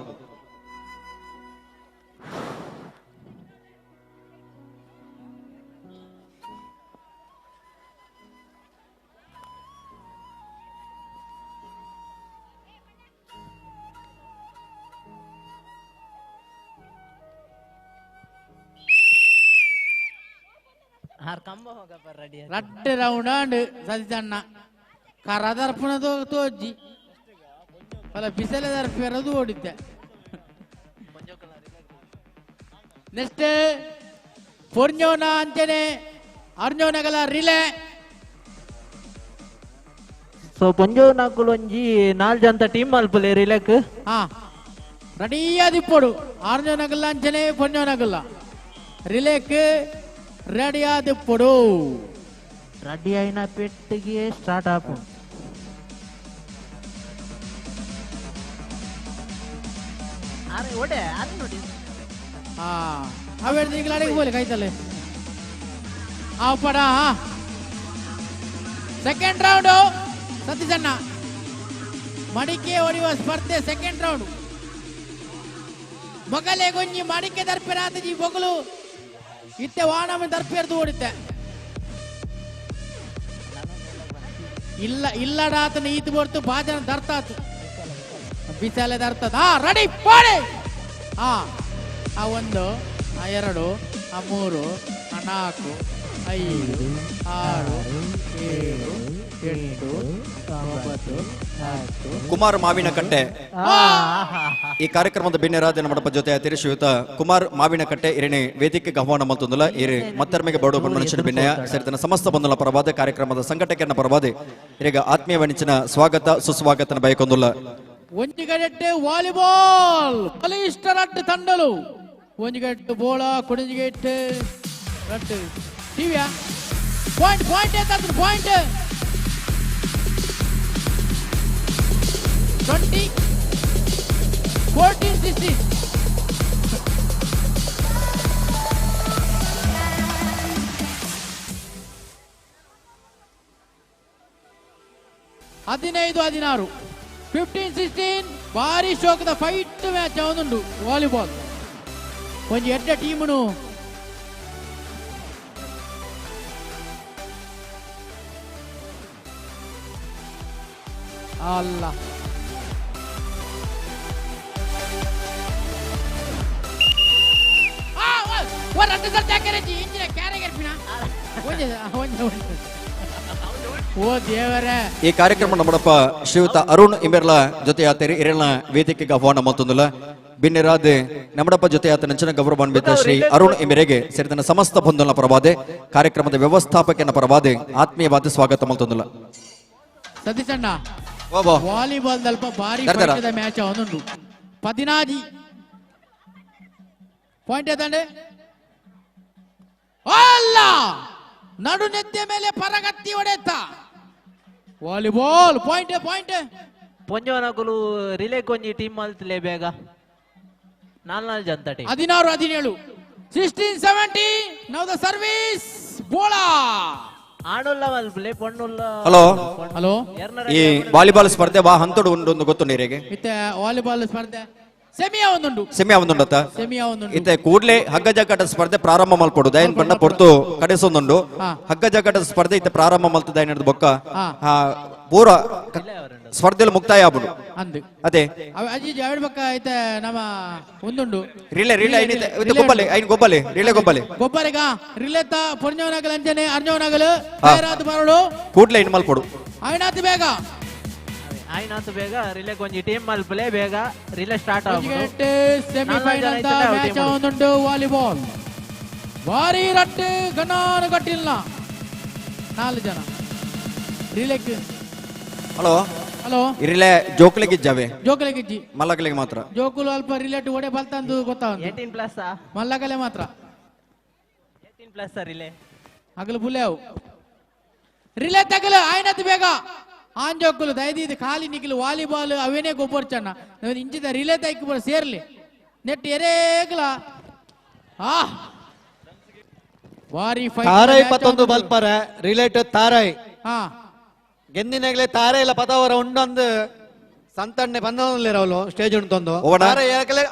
ರಡ್ಡೆ ರೌಂಡ್ ಅಂಡ್ ಸತಿಸಣ್ಣ ಕರ ದರ್ಪಣ ತೋಜಿ ಅಲ್ಲ ಬಿಸಲೆ ದರ್ಪಿರದು ಓಡಿದ್ದೆ. ನೆಕ್ಸ್ಟ್ ಪೊರ್ഞ്ഞೋನ ಅಂಚನೆ ಅರ್ಜೋನಗಲ ರಿಲೇ. ಸೊ ಪೊಂಜೋನಕುಲು ಒಂಜಿ ನಾಲ್ ಜಂತ ಟೀಮ್ ಮಲ್ಪುಲೆ ರಿಲೇಕ್. ಹಾ ರೆಡಿಯಾದಿಪ್ಪೊಡು ಆರ್ಜೋನಗಲ ಅಂಚನೆ ಪೊಂಜೋನಗಲ ರಿಲೇಕ್ ರೆಡಿಯಾದಿಪ್ಪೊಡು. ರೆಡಿ అయిన ಪೆಟ್ಟಿಗೆ ಸ್ಟಾರ್ಟ್ ಆಪು. ಅರೆ ಒಡೆ ಅರೆ ನೋಡಿ. ಹಾ ಅವೇಡ್ ನಿಂಗ್ಲಾಡಿಗೆ ಬೋಲೆ ಕೈತಲೆ ಆ ಪಡ. ಸೆಕೆಂಡ್ ರೌಂಡ್ ಸತೀಶಣ್ಣ ಮಡಿಕೆ ಹೊಡೆಯುವ ಸ್ಪರ್ಧೆ ಸೆಕೆಂಡ್ ರೌಂಡ್. ಮೊಗಲೆ ಗೊಂಜಿ ಮಡಿಕೆ ದರ್ಪೆರಾತಜಿ ಬೊಗಲು ಇತ್ತೆ ವಾಣಮ ದರ್ಪೆರ್ದು ಓಡಿತ್ತೆ. ಇಲ್ಲ ಇಲ್ಲಡಾತನ ಈತು ಬರ್ತು ಬಾಜನ ದರ್ತಾತು ಬಿಸಾಲೆ ದರ್ತದ. ಹಾ ರೆಡಿ ಪಾಡೆ. ಹಾ ಆ 1 ಆ 2 ಆ 3 ಆ 4 5 6 7 8 9 10. ಕುಮಾರ್ ಮಾವಿನಕಟ್ಟೆ ಈ ಕಾರ್ಯಕ್ರಮದ ಬಿನ್ನೆರಾದ ನಮ್ಮಡಪ್ಪ ಜೊತೆ ಆತಿರಿ ಶ್ರೀಯುತ ಕುಮಾರ್ ಮಾವಿನಕಟ್ಟೆ ಇರಣೆ ವೇದಿಕೆಗೆ ಆಹ್ವಾನ ಮಲ್ತೊಂದುಲ್ಲ. ಇರಿ ಮತ್ತರ್ಮೆಗೆ ಬಡು ಮನುಷ್ಯನ ಬಿನ್ನಯ ಸೇರಿದ ಸಮಸ್ತ ಬಂಧುಲ ಪರವಾದ ಕಾರ್ಯಕ್ರಮದ ಸಂಘಟಕರನ್ನ ಪರವಾದ ಇರೀಗ ಆತ್ಮೀಯ ವಾಣಿಜ್ಯನ ಸ್ವಾಗತ ಸುಸ್ವಾಗತನ ಬಯಕೊಂದುಲ್ಲ. ಒಂಜಿಗಡೆಟ್ಟು ವಾಲಿಬಾಲ್ ಬಲಿಷ್ಠ ರಟ್ಟು ತಂಡಲು ಒಂಜಿಗಟ್ಟು ಬೋಳ ಕೊಡಂಜಿಗೆಟ್ಟು ರಟ್ಟು ಟಿವಿಯಾ ಪಾಯಿಂಟ್ ಪಾಯಿಂಟ್ ಎತ್ತಾದ್ರು ಪಾಯಿಂಟ್ 20 14 16. 15 16 15 16 ಭಾರಿ ಶೋಕದ ಫೈಟ್ ಮ್ಯಾಚ್ ಅವನುಂಡು ವಾಲಿಬಾಲ್. ಒಂಜಿ ಎಡ್ಡ ಟೀಮುನು ಅಲ್ಲ ಈ ಕಾರ್ಯಕ್ರಮ ನಮ್ಮಡಪ್ಪ ಶ್ರೀಯುತ ಅರುಣ್ ಇಮೆರ್ಲ ಜೊತೆ ಆತೇರಿ ಇರೆಲ್ನ ವೇದಿಕೆಗೆ ಆಹ್ವಾನ ಮತ್ತೊಂದುಲ್ಲ. ಬಿನ್ನೆರಾದೆ ನಮ್ಮಡಪ್ಪ ಜೊತೆ ಆತ ನಂಚಿನ ಗೌರವಾನ್ವಿತ ಶ್ರೀ ಅರುಣ್ ಇಮೆರೆಗೆ ಸೇರಿದ ಸಮಸ್ತ ಬಂಧುಗಳ ಪರವಾದೆ ಕಾರ್ಯಕ್ರಮದ ವ್ಯವಸ್ಥಾಪಕನ ಪರವಾದೆ ಆತ್ಮೀಯವಾದ ಸ್ವಾಗತ ಮಲ್ತೊಂದುಲ್ಲ. ಸತೀಶಣ್ಣ ವಾಲಿಬಾಲ್ ದಲ್ಪ ಭಾರಿ ಮ್ಯಾಚ್ ಅವನುಂಡು 14 ಪಾಯಿಂಟ್ ಎತ್ತಂಡೆ ಅಲ್ಲ ನಡು ನೆತ್ತೆ ಮೇಲೆ ಪರಗತ್ತಿ ಹೊಡೆತ ವಾಲಿಬಾಲ್ ಪಾಯಿಂಟ್ ಪಾಯಿಂಟ್ ಪೊಂಜೋನಕುಲು ರಿಲೇ ಕೊಂಜಿ ಟೀಮ್ ಮಲ್ತಲೆ ಬೇಗ ನಾಲ್ ನಾಲ್ ಜನ team 16 17 16 17. Now the service Bola. ಆಣುಲ್ಲ ಮಲ್ಪಲೆ ಪೊಣ್ಣುಲ್ಲ. ಹಲೋ. ಹಲೋ. ಈ ವಾಲಿಬಾಲ್ ಸ್ಪರ್ಧೆ ವಾ ಹಂತಡು ಉಂಡು ಒಂದು ಗೊತ್ತುಂಡು ಇರೆಗೆ? ಇತ್ತೆ ವಾಲಿಬಾಲ್ ಸ್ಪರ್ಧೆ ಸೆಮಿಯ ಒಂದುಂಡು. ಸೆಮಿ ಒಂದುಂಡತ್ತ? ಸೆಮಿಯ ಒಂದುಂಡು. ಇತ್ತೆ ಕೂಡ್ಲೆ ಹಗ್ಗ ಜಗ್ಗಾಟ ಸ್ಪರ್ಧೆ ಪ್ರಾರಂಭ ಮಲ್ಪೊಡು. ದಯನ್ ಪಂಡ ಪೊರ್ತು ಕಡೆಸೊಂದುಂಡು. ಹಗ್ಗ ಜಗ್ಗಾಟ ಸ್ಪರ್ಧೆ ಇತ್ತೆ ಪ್ರಾರಂಭ ಮಲ್ತು ದಯನ್ ಹಿಡ್ದು ಬೊಕ್ಕ ಪೂರ ಸ್ಪರ್ಧೆಲು ಮುಕ್ತಾಯ ಆಪುಂಡು. ಅಂದು. ಅದೇ. ಅಜ್ಜಿ ಅವಿಡ್ ಬೊಕ್ಕ ಇತ್ತೆ ನಮ್ಮ ಒಂದುಂಡು. ರಿಲೇ ರಿಲೇ ಐನ್ ಇತ್ತೆ ಇತ್ತೆ ಗೊಬ್ಬಲೆ ಐನ್ ಗೊಬ್ಬಲೆ ರಿಲೇ ಗೊಬ್ಬಲೆ. ಗೊಬ್ಬರಿಗ ರಿಲೇತ ಪೊರ್ಜವನಗಲ್ ಅಂಚನೆ ಅರ್ಜವನಗಲ್ ತಯಾರಾದ ಬರಡು. ಕೂಡ್ಲೆ ಐನ್ ಮಲ್ಪೊಡು. ಆಯ್ನಾತ್ ಬೇಗ. ಆಯ್ನಾತ್ ಬೇಗ ರಿಲೇ ಕೊಂಜಿ ಟೀಮ್ ಮಲ್ಪಲೆ ಬೇಗ ರಿಲೇ ಸ್ಟಾರ್ಟ್ ಆಪುಂಡು. ಸೆಮಿಫೈನಲ್ ಮ್ಯಾಚ್ ಒಂದುಂಡು ವಾಲಿಬಾಲ್. ಭಾರಿ ರಟ್ಟು ಗಣಾನು ಕಟ್ಟಿಲ್ಲ ನಾಲ್ಕು ಜನ ರಿಲೇಕ್. ಹಲೋ. ಹಲೋ. ರಿಲೇ ಜೋಕ್ಲಿಗೆ ಇಜ್ಜಾವೆ? ಜೋಕುಲೆಗ್ ಇಜ್ಜಿ. ಮಲ್ಲಕಲಿಗೆ ಮಾತ್ರ. ಜೋಕುಲು ಅಲ್ಪ ರಿಲೇಟ್ ಒಡೆ ಬಲ್ತಂದು ಗೊತ್ತಾವಂದು. 18 ಪ್ಲಸ್. ಮಲ್ಲಕಲೆ ಮಾತ್ರ. 18 ಪ್ಲಸ್ ರಿಲೇ. ಅಗಲು ಬುಲೆವು ರಿಲೇ ತಗಲು ಆಯ್ನತ್ ಬೇಗ ಆಂಜೋಕುಲು ದಯದೀದ್ ಖಾಲಿ ನಿಖಿಲು ವಾಲಿಬಾಲ್ ಅವೇನೇ ಗೊಬ್ಬರ್ಚಣ್ಣ ಇಂಚಿದ ರಿಲೇ ತೈಕ್ ಬರ ಸೇರ್ಲಿ ನೆಟ್ ಎರೇಗ್ಲ ಆ ಭಾರಿ ಫೈಟ್. ತಾರೈ ಪತ್ತೊಂದು ಬಲ್ಪರ ರಿಲೇಟ್ ತಾರೈ. ಗೆಂದಿನಗ್ಲೆ ತಾರೆ ಇಲ್ಲ ಪದವರ ಉಂಡೊಂದು ಸಂತಣ್ಣೆ ಬಂದವನು ಸ್ಟೇಜ್ ಉಂಟೊಂದು. ಓವಡ? ತಾರೆ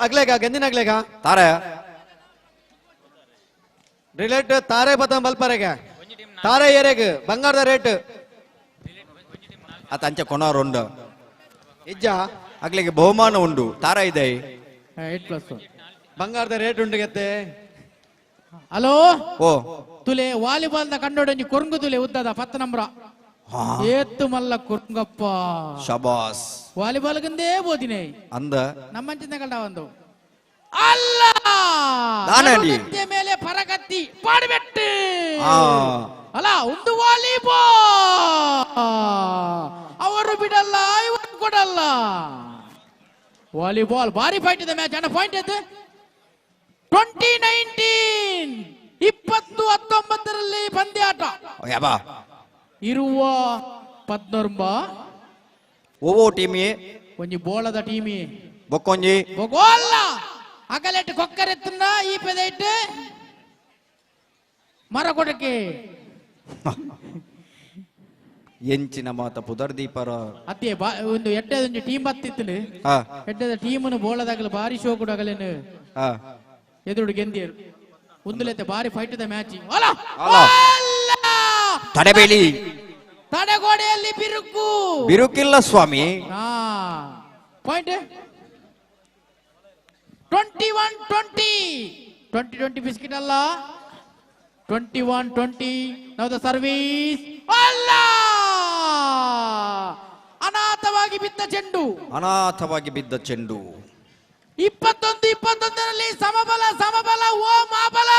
ಅಗ್ಲೇಗ ಗೆಂದಿನಗ್ಲೇಗ ತಾರೆ ರಿಲೇಟ್ ತಾರೆ ಪತ್ತ ಬಲ್ಪರೆಗೆ ತಾರೆ ಏರೆಗ್ ಬಂಗಾರದ ರೇಟ್. ಆತ ಅಂಚೆ ಕೊನೋರ್ ಉಂಡು. ಇಜ್ಜ. ಅಗ್ಲಿಗೆ ಬಹುಮಾನ ಉಂಡು ತಾರ ಇದೆ. 8+1. ಬಂಗಾರದ ರೇಟ್ ಉಂಡು ಗೆತ್ತೆ. ಹಲೋ. ಓ. ತುಲೆ ವಾಲಿಬಾಲ್ ದ ಕಂಡೋಡಂಜಿ ಕೊರಂಗು ತುಲೆ ಉದ್ದದ 10 ನಂಬರ ಏತ್ತು ಮಲ್ಲ ಕುರ್ಂಗಪ್ಪ. ಶಬಾಸ್. ವಾಲಿಬಾಲ್ ಗಂದೇ ಬೋದಿನೆ. ಅಂದ. ನಮ್ಮಂಚಿನ ಕಂಡ ಒಂದು ಅಲ್ಲ. ದಾನಡಿ. ನಡುಗತ್ತಿಯ ಮೇಲೆ ಪರಗತ್ತಿ ಪಾಡ್ಬೆಟ್ಟು. ಅಲ್ಲ ಒಂದು ವಾಲಿಬಾಲ್ ಅವರು ಬಿಡಲ್ಲ ಇವರು ಕೊಡಲ್ಲ. ವಾಲಿಬಾಲ್ ಭಾರಿ ಫೈಟ್ ಇದೆ ಮ್ಯಾಚ್ ಅಣ್ಣ. ಪಾಯಿಂಟ್ ಐತೆ 20-19 20-19ರಲ್ಲಿ ಪಂದ್ಯಾಟ. ಯಾಬಾ. ಇರುವ ಪದ್ನೊರ್ಂಬ. ಓವೋ ಟೀಮಿ? ಒಂಜಿ ಬೋಳದ ಟೀಮಿ. ಬೊಕ್ಕೊಂಜಿ. ಬೊಗೋಲ್ಲ ಅಗಲೆಟ್ ಕೊಕ್ಕರೆತ್ತುಂಡ ಈ ಪೆದೈಟ್ ಮರ ಕೊಡಕ್ಕೆ. ಎಂಚಿನ ಮಾತ ಪುದರ್ ದೀಪರ. ಅತ್ತೆ ಒಂದು ಎಡ್ಡೆದ ಒಂಜಿ ಟೀಮ್ ಬತ್ತಿತ್ತು. ಎಡ್ಡೆದ ಟೀಮನು ಬೋಳದಾಗಲು ಭಾರಿ ಶೋ ಕೂಡ ಅಗಲೇನು ಎದುರು ಗೆಂದಿಯರು ಒಂದುಲೆತ್ತೆ ಭಾರಿ ಫೈಟ್ the match. ಅಲ್ಲ ತಡೆಬೇಲಿ. ತಡೆಗೋಡೆಯಲ್ಲಿ ಬಿರುಕು. ಬಿರುಕಿಲ್ಲ ಸ್ವಾಮಿ. ಪಾಯಿಂಟ್ 21-20 20-20 ಬಿಸ್ಕಿಟ್ ಅಲ್ಲ 21-20. Now the service ಅಲ್ಲ ಅನಾಥವಾಗಿ ಬಿದ್ದ ಚೆಂಡು. ಅನಾಥವಾಗಿ ಬಿದ್ದ ಚೆಂಡು. 21-21ರಲ್ಲಿ ಸಮಬಲ ಸಮಬಲ ಓ ಮಾಬಲ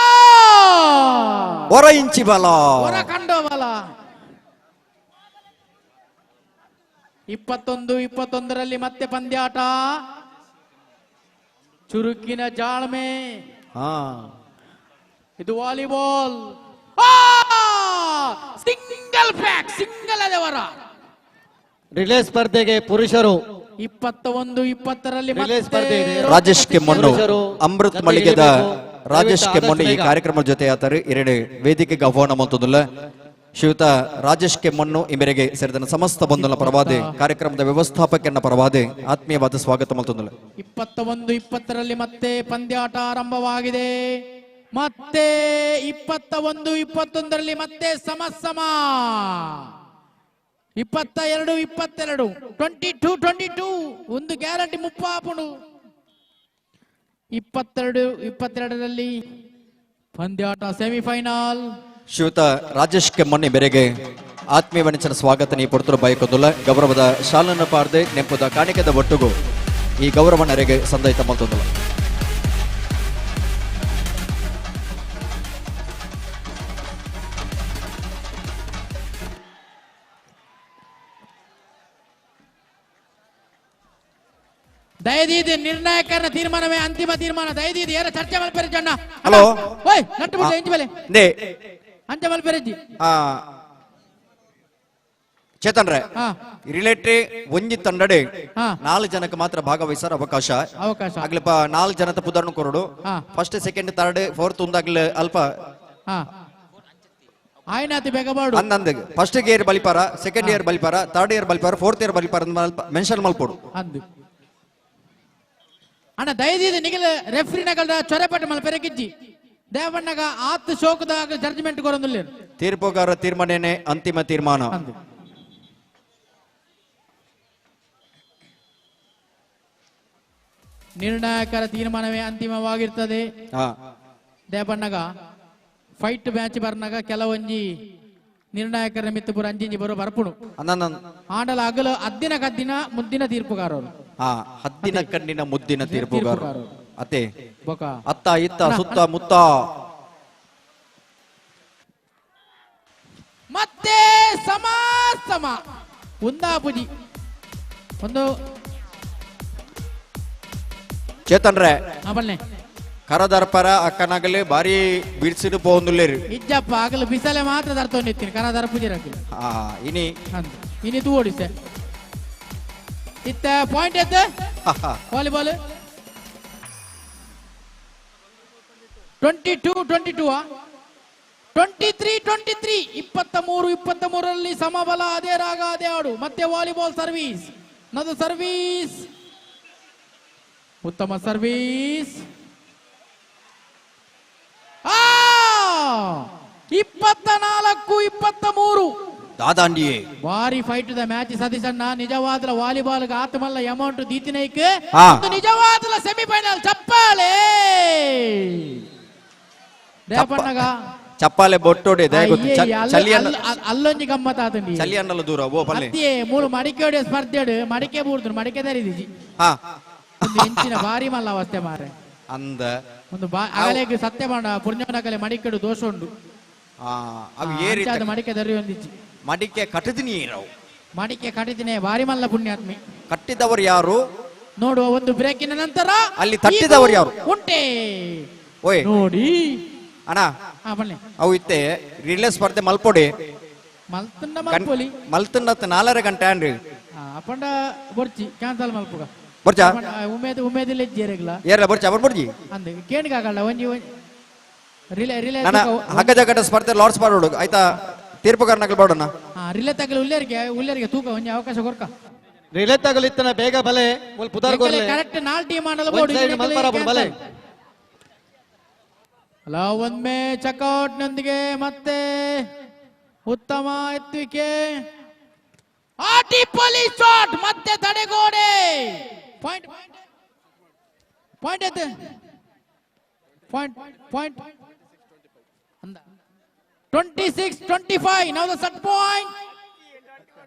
ಹೊರ ಇಂಚಿ ಬಲ ಹೊರ ಕಂಡೋ ಬಲ. 21-21ರಲ್ಲಿ ಮತ್ತೆ ಪಂದ್ಯಾಟ. ಚುರುಕಿನ ಜಾಳ್ಮೆ. ಇದು ವಾಲಿಬಾಲ್ ಸಿಂಗಲ್ ಪ್ಯಾಕ್ ಸಿಂಗಲ್ ಅದೇವರ. ರಿಲೇ ಸ್ಪರ್ಧೆಗೆ ಪುರುಷರು 21-20ರಲ್ಲಿ ರಿಲೇ ಸ್ಪರ್ಧೆ ಇದೆ. ರಾಜೇಶ್ ಕೆಮ್ಮಣ್ಣು ಪುರುಷರು ಅಮೃತ್ ಜೊತೆಗೆ ಮಳಿಗೆದ ಇಳಿಬೇಕು. ರಾಜೇಶ್ ದಯವಿಟ್ಟು ಕೆಮ್ಮಣ್ಣು ಈ ಆದಷ್ಟು ಬೇಗ. ಕಾರ್ಯಕ್ರಮದ ಜೊತೆ ಆತಾರೆ ಎರಡು ವೇದಿಕೆಗೆ ಆಹ್ವಾನ ಮಂತದಲ್ಲ ಶ್ರೀಯುತ ರಾಜೇಶ್ ಕೆಮ್ಮಣ್ಣು ಈ ಮೇರೆಗೆ ಸೇರಿದ ಸಮಸ್ತ ಬಂಧುಲ ಪರವಾದೆ ಕಾರ್ಯಕ್ರಮದ ವ್ಯವಸ್ಥಾಪಕರನ್ನ ಪರವಾದೆ ಆತ್ಮೀಯವಾದ ಸ್ವಾಗತ ಮಂತದಲ್ಲ. 21-20ರಲ್ಲಿ ಮತ್ತೆ ಪಂದ್ಯಾಟ ಆರಂಭವಾಗಿದೆ. ಮತ್ತೆ 21-21ರಲ್ಲಿ ಮತ್ತೆ ಸಮಸಮ. 22-22 22-22 ಒಂದು ಗ್ಯಾರಂಟಿ ಮುಪ್ಪಾಪುಣು. 22-22ರಲ್ಲಿ ಪಂದ್ಯಾಟ ಸೆಮಿಫೈನಲ್. ಶ್ರೀಯುತ ರಾಜೇಶ್ ಕೆಮ್ಮಣ್ಣಿ ಮೇರೆಗೆ ಆತ್ಮೀಯ ವಣಿಚನ ಸ್ವಾಗತ ನೀ ಪೊರ್ತರು ಬಯಕೊಂದುಲ್ಲ ಗೌರವದ ಶಾಲನ ಪಾರ್ದೆ ನೆಂಪುದ ಕಾಣಿಕೆದ ಒಟ್ಟುಗು ಈ ಗೌರವ ನರೆಗೆ ಸಂದಯಿತ ಮಲ್ತೊಂದುಲ್ಲ. ದಯದೀದಿ ನಿರ್ಣಾಯಕರ ತೀರ್ಮಾನವೇ ಅಂತಿಮ ತೀರ್ಮಾನ. ದಯದೀದಿ ಯಾರ ಚರ್ಚೆ ಮಲ್ಪೆರೆ ಜಣ್ಣ. ಹಲೋ. ಓಯ್ ನಟ್ಟು ಬಿಡ್ಲೆ ಇಂಚ ಬೆಲೆ. ನೇ. ಅಂಚ ಮಲ್ಪೆರೆಜ್ಜಿ. ಚೇತನ್ ರೇ ರಿಲೇಟ್ರಿ ಒಂಜಿ ತಂಡಡೆ 4 ಜನಕ್ಕೆ ಮಾತ್ರ ಭಾಗವಹಿಸರ ಅವಕಾಶ ಅವಕಾಶ ಆಗ್ಲಪ್ಪ 4 ಜನತ ಪುದರ್ನು ಕೊರಡು ಫಸ್ಟ್ ಸೆಕೆಂಡ್ ಥರ್ಡ್ ಫೋರ್ತ್ ಒಂದಾಗ್ಲ ಅಲ್ಪ ಆಯ್ನಾತಿ ಬೇಗ ಬಾಡು ಅಂದಂದ ಫಸ್ಟ್ ಇಯರ್ ಬಲಿಪಾರ ಸೆಕೆಂಡ್ ಇಯರ್ ಬಲಿಪಾರ ಥರ್ಡ್ ಇಯರ್ ಬಲಿಪಾರ ಫೋರ್ತ್ ಇಯರ್ ಬಲಿಪಾರ ಮೆನ್ಷನ್ ಮಲ್ಪೋಡು ಅಂದು ಅಣ್ಣ ದಯದೀದ ನಿಗಲ ರೆಫ್ರಿನಗಲ್ದ ಚೊರೆಪಟ್ಟು ಮಲ್ಪೆರೆ ಗಿಜ್ಜಿ ದೇವಣ್ಣಗ ಆತ್ ಶೋಕದಾಗ ಜಡ್ಜ್ಮೆಂಟ್ ಕೊರೊಂದುಲ್ಲೇನು ತೀರ್ಪುಗಾರ ತೀರ್ಮಾನನೇ ಅಂತಿಮ ತೀರ್ಮಾನ. ನಿರ್ಣಾಯಕರ ತೀರ್ಮಾನವೇ ಅಂತಿಮವಾಗಿರ್ತದೆ. ದೇವಣ್ಣಗ ಫೈಟ್ ಮ್ಯಾಚ್ ಬರ್ನಾಗ ಕೆಲವೊಂಜಿ ನಿರ್ಣಾಯಕರ ನಿಮಿತ್ತ ಪೂರ ಅಂಜಿಂಜಿ ಬರೋ ಬರ್ಪುಣು ಆಂಡಲ ಅಗಲ ಅದ್ದಿನ ಕದ್ದಿನ ಮುದ್ದಿನ ತೀರ್ಪುಗಾರರು. ಹದ್ದಿನ ಕಣ್ಣಿನ ಮುದ್ದಿನ ತೀರ್ಪುಗಾರರು ಅತೆ ಅತ್ತ ಇತ್ತ ಸುತ್ತ ಮುತ್ತ ಮತ್ತೆ ಸಮ ಸಮ ಒಂದಾಪುಜಿ ಒಂದು ಚೇತನ್ ರೇ ಕರದರ್ಪರ ಅಕ್ಕನಾಗಲಿ ಬಾರಿ ಬಿಡ್ಸಿಡು ಪೋಂದುಲ್ಲೇರು ಇಜ್ಜಪ್ಪ ಆಗಲು ಬಿಸಲೆ ಮಾತ್ರ ದರ್ತೊಂದಿತ್ತೀನಿ ಕರದರ ಪೂಜೆ ಇನಿ ಇನಿ ತೂ ಓಡಿಸೆ ಇತ್ತ ಪಾಯಿಂಟ್ ಎತ್ತ ವಾಲಿಬಾಲ್ 22 22 23 23 23 23 ಸಮಬಲ ಅದೇ ರಾಗ ಅದೇ ಹಾಡು. ಮತ್ತೆ ವಾಲಿಬಾಲ್ ಸರ್ವೀಸ್ ನದು ಸರ್ವೀಸ್ ಉತ್ತಮ ಸರ್ವೀಸ್ 24 23 ದಾದಾಂಡಿಯೇ ಭಾರಿ ಫೈಟ್ the match ಸತೀಶಣ್ಣ. ನಿಜವಾದ ವಾಲಿಬಾಲ್ ಆತ್ಮಲ್ಲ ಅಮೌಂಟ್ ದೀತಿನೈಕ್ ನಿಜವಾದ ಸೆಮಿಫೈನಲ್ ಚಪ್ಪಾಳೆ ದೇಪಣ್ಣಗ ಚಪ್ಪಾಳೆ ಬೊಟ್ಟೋಡೆ ಅಲ್ಲೊಂಜಿ ಗಮ್ಮತ್ ಆತಂಡಿ ಚಲಿ ಅನ್ನಲ್ಲ ದೂರ ಓ ಪಲ್ಲೆ ಅತ್ತಿಯೇ ಮೂಲು ಮಡಿಕೆಯೋಡೆ ಸ್ಪರ್ಧೆಡು ಮಡಿಕೆ ಬೂರ್ದು ಮಡಿಕೆ ತರಿದಿಜಿ ಒಂದು ಎಂಚಿನ ಭಾರಿ ಮಲ್ಲ ಅವಸ್ಥೆ ಮಾರೆ ಅಂದ ಒಂದು ಅಗಲೆಗೆ ಸತ್ಯ ಮಾಡ ಪುಣ್ಯನಗಲೆ ಮಡಿಕೆಡು ದೋಷ ಉಂಡು ಮಡಿಕೆ ದರಿ ಒಂದಿಜ್ಜಿ ಮಡಿಕೆ ಕಟ್ಟಿದಿನಿ ಮಡಿಕೆ ಕಟ್ಟಿದಿನಿ ಭಾರಿ ಮಲ್ಲ ಪುಣ್ಯಾತ್ಮಿ. ಕಟ್ಟಿದವರು ಯಾರು ನೋಡುವ ಒಂದು ಬ್ರೇಕಿನ ನಂತರ ಅಲ್ಲಿ ತಟ್ಟಿದವರು ಯಾರು ಉಂಟೆ ಓಯ್ ನೋಡಿ ಅಣ್ಣ ಅವು ಇತ್ತೆ ರಿಲೇ ಸ್ಪರ್ಧೆ ಮಲ್ಪೊಡಿ ಮಲ್ತನ್ನ ಮಲ್ಪೊಲಿ ಮಲ್ತನ್ನ 4.5 ಗಂಟೆ ಅನ್ರಿ ಅಪಂಡ ಬೊರ್ಚಿ ಕ್ಯಾನ್ಸಲ್ ಮಲ್ಪುಗ ಬೊರ್ಚಾ ಉಮೇದ್ ಉಮೇದಿಲ್ಲ ಜೇರೆಗ್ಲ ಏರ್ಲ ಬೊರ್ಚಾ ಬರ್ ಬೊರ್ಜಿ ಅಂದ ಕೇಣಿಗಾಗಲ್ಲ ಒಂಜಿ ರಿಲೇ ರಿಲೇ ನನ್ನ ಹಗ್ಗ ಜಗಟ ಸ್ಪರ್ಧೆ ಲಾರ್ಡ್ಸ್ ಬಾಡೋಡು ಆಯ್ತಾ ತೀರ್ಪುಗಾರನಗಲ್ ಬಾಡೋಣ ರಿಲೇ ತಗಲು ಉಲ್ಲೇರಿಗೆ ಉಲ್ಲೇರಿಗೆ ತೂಕ ಒಂಜಿ ಅವಕಾಶ ಕೊರ್ಕ ರಿಲೇ ತಗಲಿತ್ತನ ಬೇಗ ಬಲೆ ಮುಲ್ ಪುದಾರ್ ಕೊರ್ಲೆ ಕರೆಕ್ಟ್ ನಾಲ್ ಟೀಮ್ ಆಂಡಲ ಬೋಡು ಮಲ್ಪರ ಬಲೆ ಅಲ್ಲ ಒಮ್ಮೆ ಚೆಕ್ಔಟ್ ನೊಂದಿಗೆ ಮತ್ತೆ ಉತ್ತಮ ಎತ್ತುವಿಕೆ ಆಟಿ ಪೊಲೀಸ್ ಶಾಟ್ ಮತ್ತೆ ತಡೆಗೋಡೆ ಪಾಯಿಂಟ್ ಪಾಯಿಂಟ್ ಎತ್ತು ಪಾಯಿಂಟ್ ಪಾಯಿಂಟ್ ಅಂದ 26 25 now the set point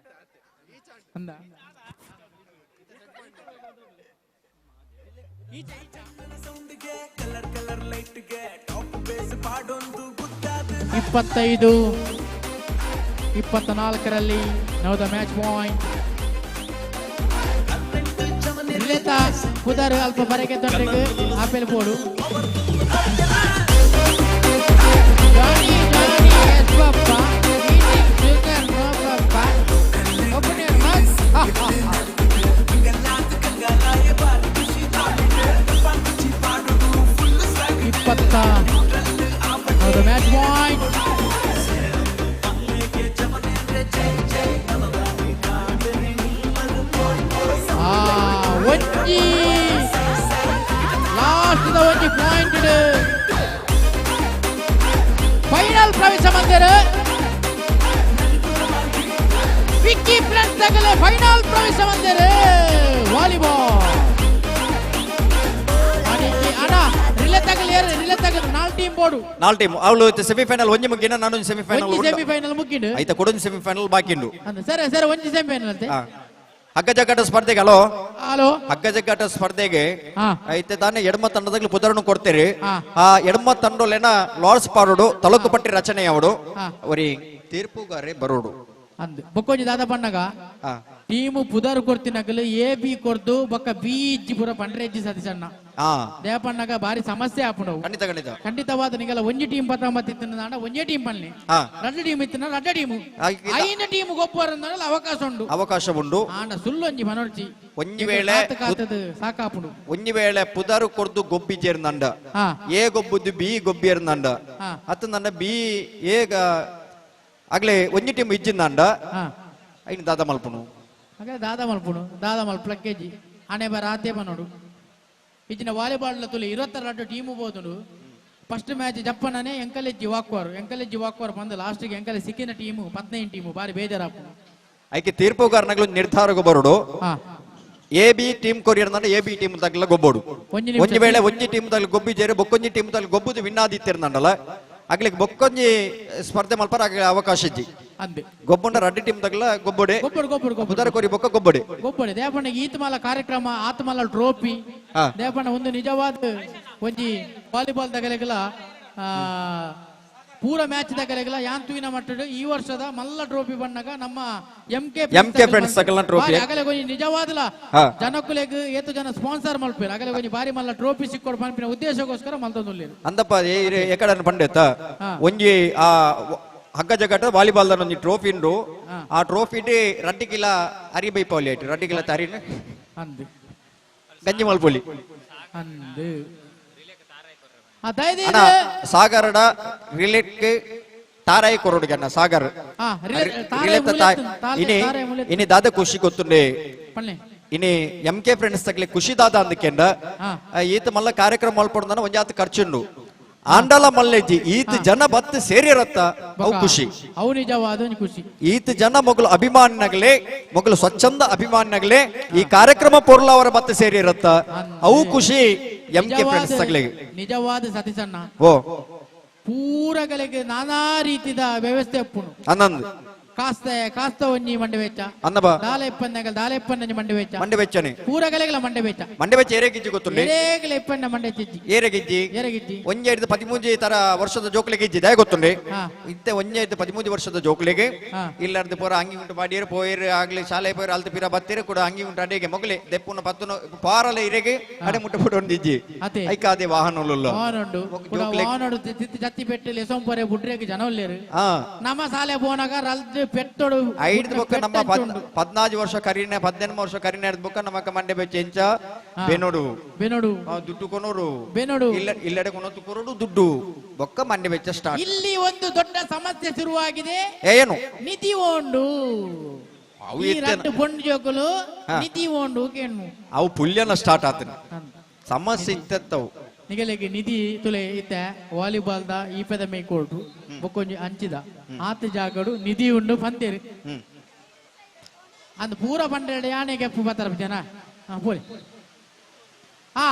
ಅಂದ ಇಪ್ಪತ್ತೈದು 24ರಲ್ಲಿ now the match point ಪುದರ್ ಅಲ್ಪ ಬರಕೆ ತೊಂದರೆಗೆ ಆಪೆಲ್ board Johny Johny yes papa eating sugar no papa open your mouth. ಇಪ್ಪತ್ತ ಮ್ಯಾಚ್ ಪಾಯಿಂಟ್ ಒಂಜಿ ಲಾಸ್ಟ್ the ಒಂಜಿ ಪಾಯಿಂಟ್ ಫೈನಲ್ ಪ್ರವೇಶ ಮಂದಿರ ವಿಕ್ಕಿ ಫ್ರೆಂಡ್ಸ್ ತಗಲೆ ಫೈನಲ್ ಪ್ರವೇಶ ಮಂದಿರ ವಾಲಿಬಾಲ್ ಅಣ್ಣ ರಿಲೇ ತಗಲಿ ರಿಲೇ ತಗಲು ನಾಲ್ ಟೀಮ್ ಬೋರ್ಡು ನಾಲ್ ಟೀಮ್ ಅವಳು ಸೆಮಿಫೈನಲ್ ಒಂಜಿ ಮುಗಿನ ನಾನು ಸೆಮಿಫೈನಲ್ ಒಂಜಿ ಸೆಮಿಫೈನಲ್ ಮುಗಿಂಡು ಆಯ್ತಾ ಕೊಡೊಂದು ಸೆಮಿಫೈನಲ್ ಬಾಕಿ ಉಂಡು ಸರಿ ಸರಿ ಒಂಜಿ ಸೆಮಿಫೈನಲ್ ಅಂತೆ ಹಗ್ಗ ಜಗ್ಗಾಟ ಸ್ಪರ್ಧೆಗೆ ಹಲೋ ಹಲೋ ಹಗ್ಗ ಜಗ್ಗಾಟ ಸ್ಪರ್ಧೆಗೆ ಐತೆ ತಾನೇ ಎಡಮ ತಂಡದಾಗ ಪುದರನ್ನು ಕೊಡ್ತೀರಿ. ಆ ಎಡಮ ತಂಡೋಲೆನ ಲಾರ್ಡ್ಸ್ ಪಾರೋಡು ತಲುಕು ಪಟ್ಟಿ ರಚನೆ ಅವಡು ಅವರಿ ತೀರ್ಪುಗಾರೆ ಬರೋಡು. ಅಂದ್ ಬೊಕ್ಕೊಂಜಿ ದಾದ ಪಣ್ಣಗ ಟೀಮ್ ಪುದರ್ ಕೊರ್ತಿನಕಲು ಎ ಬಿ ಕೊರ್ದು ಬೊಕ್ಕ ಬಿ ಇಜ್ಜಿ ಪೂರ ಪಂಡ್ರೆ ಇಜ್ಜಿ ಸತೀಶಣ್ಣ. ದೇಪಣ್ಣಗ ಬಾರಿ ಸಮಸ್ಯೆ ಆಪುಂಡು. ಖಂಡಿತ ಖಂಡಿತ ಖಂಡಿತವಾದ ನಿಗಲ ಒಂಜಿ ಟೀಮ್ ಪತ್ತೊಂಬತ್ತು ಇತ್ತಿನ ಒಂಜೇ ಟೀಮ್ ಪನ್ನಿ, ರಡ್ಡು ಟೀಮ್ ಇತ್ತಿನ ರಡ್ಡ ಟೀಮ್, ಐನ ಟೀಮ್ ಗೊಬ್ಬರ ಅವಕಾಶ ಉಂಡು, ಅವಕಾಶ ಉಂಡು. ಆಂಡ ಸುಳ್ಳು ಒಂಜಿ ಮನೋರ್ಚಿ ಒಂಜಿ ವೇಳೆ ಸಾಕಾಪುಂಡು. ಒಂಜಿ ವೇಳೆ ಪುದರ್ ಕೊರ್ದು ಗೊಬ್ಬಿ ಜೇರ್ನಂಡ ಎ ಗೊಬ್ಬುದು ಬಿ ಗೊಬ್ಬಿಯರ್ನಂಡ ಅತ್ತ ನನ್ನ ಬಿ ಎ ಆಗ್ಲೇ ಒಂಜಿ ಟೀಮ್ ಇಜ್ಜಿಂದಂಡ ಐನ್ ದಾದ ಮಲ್ಪುನು, ಹಾಗೆ ದಾದ ಮಲ್ಪುನು, ದಾದ ಮಲ್ಪಲ ಕೆಜಿ ಆನೆ ಬಾರ ಆತೆ ಬನ್ನೋಡು. ಇಜ್ಜಿನ ವಾಲಿಬಾಲ್ ತುಲಿ 22 ಟೀಮು ಹೋದುಂಡು. ಫಸ್ಟ್ ಮ್ಯಾಚ್ ಜಪ್ಪನನೇ ಎಂಕಲೆಜ್ಜಿ ವಾಕ್ವಾರು, ಎಂಕಲೆಜ್ಜಿ ವಾಕ್ವಾರು ಬಂದು ಲಾಸ್ಟ್ಗೆ ಎಂಕಲೆ ಸಿಕ್ಕಿನ ಟೀಮು 15 ಟೀಮು ಬಾರಿ ಬೇಜಾರಾಪುಂಡು. ಐಕೆ ತೀರ್ಪುಗಾರನಗಳು ನಿರ್ಧಾರಕ್ಕೆ ಬರೋಡು. ಎ ಬಿ ಟೀಮ್ ಕೊರಿಯರ್ ಎ ಬಿ ಟೀಮ್ ತಗಲ ಗೊಬ್ಬೋಡು. ಒಂಜಿ ವೇಳೆ ಒಂಜಿ ಟೀಮ್ ತಗಲ ಗೊಬ್ಬಿ ಜೇರು ಬೊಕ್ಕೊಂಜಿ ಟೀಮ್ ತಗಲ ಗೊಬ್ಬುದು ವಿನ್ನಾದಿತ್ತಿರ್ನಂಡಲ್ಲ ಆಗ್ಲಿಕ್ಕೆ ಬೊಕ್ಕೊಂಜಿ ಸ್ಪರ್ಧೆ ಮಲ್ಪರ ಆಗ್ಲಿ ಅವಕಾಶ ಇಜ್ಜಿ. ಗೊಬ್ಬಂಡ ರಡ್ಡಿ ಟೀಮ್ ತಗಲ ಗೊಬ್ಬೊಡೆ ಪುದರ್ ಕೊರಿ ಬೊಕ್ಕ ಗೊಬ್ಬೊಡೆ ಗೊಬ್ಬೊಡೆ. ದೇಪಣ್ಣ ಈತಮಾಲ ಕಾರ್ಯಕ್ರಮ ಆತ್ಮಲ ಟ್ರೋಫಿ ದೇಪಣ್ಣ ಒಂದು ನಿಜವಾದ ಒಂಜಿ ವಾಲಿಬಾಲ್ ತಗಲೆಗಲ ಪೂರ ಮ್ಯಾಚ್ ತಗಲೆಗಲ ಯಾನ್ ತೂಯಿನ ಮಟ್ಟಡು ಈ ವರ್ಷದ ಮಲ್ಲ ಟ್ರೋಫಿ ಬಣ್ಣಗ ನಮ್ಮ ಎಂ ಕೆ ಫ್ರೆಂಡ್ಸ್ ತಗಲ ಟ್ರೋಫಿ ಅಗಲೆ ಒಂಜಿ ನಿಜವಾದಲ ಜನಕುಲೆಗ್ ಏತು ಜನ ಸ್ಪಾನ್ಸರ್ ಮಲ್ಪೇರು ಅಗಲೆ ಒಂಜಿ ಬಾರಿ ಮಲ್ಲ ಟ್ರೋಫಿ ಸಿಕ್ಕೋಡು ಪನ್ಪಿನ ಉದ್ದೇಶಕ್ಕೋಸ್ಕರ ಮಲ್ತೊಂದುಲ್ಲೇರು. ಅಂದಪ್ಪ ಎಕಡನ್ ಪಂಡೆತ್ತ ಒಂಜಿ ಆ ಹಗ್ಗ ಜಗಟ ವಾಲಿಬಾಲ್ ಒಂಜಿ ಟ್ರೋಫಿ ಉಂಡು. ಆ ಟ್ರೋಫಿ ರಡ್ಡಿ ಕಿಲ ಅರಿ ಬೈಪೌಲಿ ಆಯ್ತು, ರಡ್ಡಿ ಕಿಲ ತರಿನ ಅಂದು ಗಂಜಿ ಮಲ್ಪೊಲಿ ಅಂದು ಸಾಗರಡ ರಿಲೇಟ್ ತಾರಾಯಿ ಕೊರೊಡುಗೆ ಅಣ್ಣ ಸಾಗರ್ ಇನಿ ಇನಿ ದಾದ ಖುಷಿ ಗೊತ್ತುಂಡೆ ಇನಿ ಎಂ ಕೆ ಫ್ರೆಂಡ್ಸ್ ತಗಲಿ ಖುಷಿ ದಾದ ಅಂದಕೆಂಡ ಈತ ಮಲ್ಲ ಕಾರ್ಯಕ್ರಮ ಮಲ್ಪೊಡ್ದಾನ ಒಂಜಾತ ಖರ್ಚುಂಡು ಆಂಡಲ ಮಲ್ಲೆಜ್ಜಿ ಈತ ಜನ ಬತ್ತು ಸೇರಿರತ್ತ ಅವು ಖುಷಿ, ಅವು ನಿಜವಾದ ಖುಷಿ. ಈತ ಜನ ಮೊಗಲು ಅಭಿಮಾನಿನಗಲೇ ಮೊಗಲು ಸ್ವಚ್ಛಂದ ಅಭಿಮಾನಿನಗಲೇ ಈ ಕಾರ್ಯಕ್ರಮ ಪೊರ್ಲ ಅವರ ಬತ್ತು ಸೇರಿರತ್ತ ಅವು ಖುಷಿ ಎಂ ಕೆ ಫ್ರೆಂಡ್ಸ್ ತಗಲಿ. ನಿಜವಾದ ಸತೀಶಣ್ಣ ಓ ಪೂರಗಳಿಗೆ ನಾನಾ ರೀತಿಯ ವ್ಯವಸ್ಥೆ ಅಪ್ಪುನು ಅನ್ನಂದು ಕಾಸ್ತ ಕಾಸ್ತ ಒಂಜಿ ಮಂಡೆ ವೆಚ್ಚ ಅನ್ನಬ ದಾಲ ಇಪ್ಪಂದಗಲ್ ದಾಲ ಇಪ್ಪಂದಂಜಿ ಮಂಡೆ ವೆಚ್ಚ ಮಂಡೆ ವೆಚ್ಚನೆ ಪೂರಗಲೆಗಲ ಮಂಡೆ ವೆಚ್ಚ ಮಂಡೆ ವೆಚ್ಚ ಏರೆಗಿಜ್ಜಿ ಗೊತ್ತುಂಡೆ ಏರೆಗಲ ಇಪ್ಪಂಡ ಮಂಡೆ ಹೆಚ್ಚಿ ಏರೆಗಿಜ್ಜಿ ಏರೆಗಿಜ್ಜಿ ಒಂಜೆಡ್ದು 13 ತರ ವರ್ಷದ ಜೋಕ್ಲೆಗೆ ಇಜ್ಜಿ ದಯ ಗೊತ್ತುಂಡೆ ಇತ್ತೆ ಒಂಜೆಡ್ದು 13 ವರ್ಷದ ಜೋಕ್ಲೆಗೆ ಇಲ್ಲಾರ್ದು ಪೂರ ಅಂಗಿ ಉಂಟು ಬಾಡಿಯರು ಪೋಯರು ಆಗ್ಲಿ ಶಾಲೆ ಪೋಯರು ಅಲ್ತು ಪಿರ ಬತ್ತೀರು ಕೂಡ ಅಂಗಿ ಉಂಟು ಅಡಿಗೆ ಮೊಗಲೆ ದೆಪ್ಪುನ ಪತ್ತುನ ಪಾರಲ ಇರೆಗೆ ಅಡೆ ಮುಟ್ಟ ಪುಡ ಒಂದಿಜ್ಜಿ ಐಕ ಅದೇ ವಾಹನ ವಾಹನ ಜತ್ತಿ ಪೆಟ್ಟೆಲಿ ಸೋಂಪರೆ ಬುಡ್ರೆಗೆ ಜನ ಉಲ್ಲೇರು ನಮ್ಮ ಶಾಲೆ ಪೋನಾಗ ರಲ್ದು ಪೆಟ್ಟೋಡು ಐದು ಬೊಕ್ಕ ನಮ್ಮ 14 ವರ್ಷ ಕರಿನೆ 18 ವರ್ಷ ಕರಿನೆ ಬೊಕ್ಕ ನಮ್ಮ ಮಂಡೆ ಬೆಚ್ಚ ಎಂಚ ಬೆನೋಡು ಬೆನೋಡು ದುಡ್ಡು ಕೊನೋರು ಬೆನೋಡು ಇಲ್ಲ ಇಲ್ಲಡೆ ಕೊನೋತು ಕೊರೋಡು ದುಡ್ಡು ಬೊಕ್ಕ ಮಂಡೆ ಬೆಚ್ಚ ಸ್ಟಾರ್ಟ್. ಇಲ್ಲಿ ಒಂದು ದೊಡ್ಡ ಸಮಸ್ಯೆ ಶುರುವಾಗಿದೆ. ಏನು ನಿಧಿ ಓಂಡು ಪೊಣ್ಣು ಜೋಕುಲು ನಿಧಿ ಓಂಡು ಕೇಣ್ಣು ಅವು ಪುಲ್ಯನ ಸ್ಟಾರ್ಟ್ ಆತನ ಸಮಸ್ಯೆ ಇತ್ತವು. ನಿಗಲಿಗೆ ನಿಧಿ ತುಲೆ ಇತ್ತ ವಾಲಿಬಾಲ್ the ಈ ಪದ ಮೇ ಕೊಡ್ರು ಬೊಕ್ಕೊಂಜಿ ಅಂಚಿದ ಆತ ಜಾಗಡು ನಿಧಿ ಉಂಡು ಪಂತೇರು ಅಂದ್ ಪೂರ ಪಂಡ್ರೆ ಯಾನೆ ಕೆಪ್ಪು ಬತ್ತರ ಜನ ಪೋಲಿ ಆ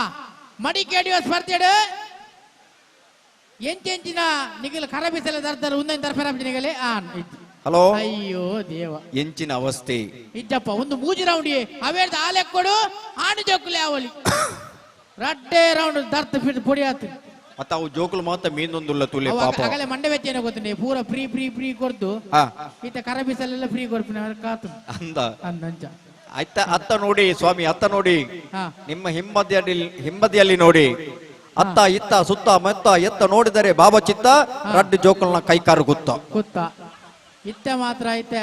ಮಡಿಕೇಡಿಯುವ ಸ್ಪರ್ಧೆಡು ಎಂಚೆಂಚಿನ ನಿಗಲ ಕರಬಿಸಲ ದರ್ದರ್ ಉಂದನ್ ದರ್ಪರ ನಿಗಲೆ ಆ ಹಲೋ ಅಯ್ಯೋ ದೇವ ಎಂಚಿನ ಅವಸ್ಥೆ ಇಜ್ಜಪ್ಪ ಒಂದು ಮೂಜಿ ರೌಂಡ್ ಅವೇರ್ದ ಆಲೆ ಕೊಡು ಆಣು ಜೋಕುಲೆ ಅವಲಿ ರಡ್ಡೆ ರೌಂಡ್ ದರ್ತ್ ಫಿಟ್ ಪೊಡಿ ಆತು ಮತ್ತ ಅವು ಜೋಕುಲು ಮಾತ್ರ ಮೀನೊಂದುಲ್ಲ ತುಲೆ ಪಾಪ ಅಗಲೆ ಮಂಡೆ ವೆಚ್ಚ ಏನೋ ಗೊತ್ತುಂಡೆ ಪೂರ ಫ್ರೀ ಫ್ರೀ ಫ್ರೀ ಕೊರ್ದು ಈತ ಕರಬಿಸಲೆಲ್ಲ ಫ್ರೀ ಕೊರ್ಪಿನ ಕಾತು ಅಂದ ಅಂದಂಚ ಆಯ್ತಾ ಅತ್ತ ನೋಡಿ ಸ್ವಾಮಿ ಅತ್ತ ನೋಡಿ ನಿಮ್ಮ ಹಿಂಬದಿಯಲ್ಲಿ ನೋಡಿ ಅತ್ತ ಇತ್ತ ಸುತ್ತ ಮತ್ತ ಎತ್ತ ನೋಡಿದರೆ ಬಾಬಾ ಚಿತ್ತ ರಡ್ಡು ಜೋಕುಲ್ನ ಕೈಕಾರು ಗುತ್ತ ಗುತ್ತ ಇತ್ತ ಮಾತ್ರ ಐತೆ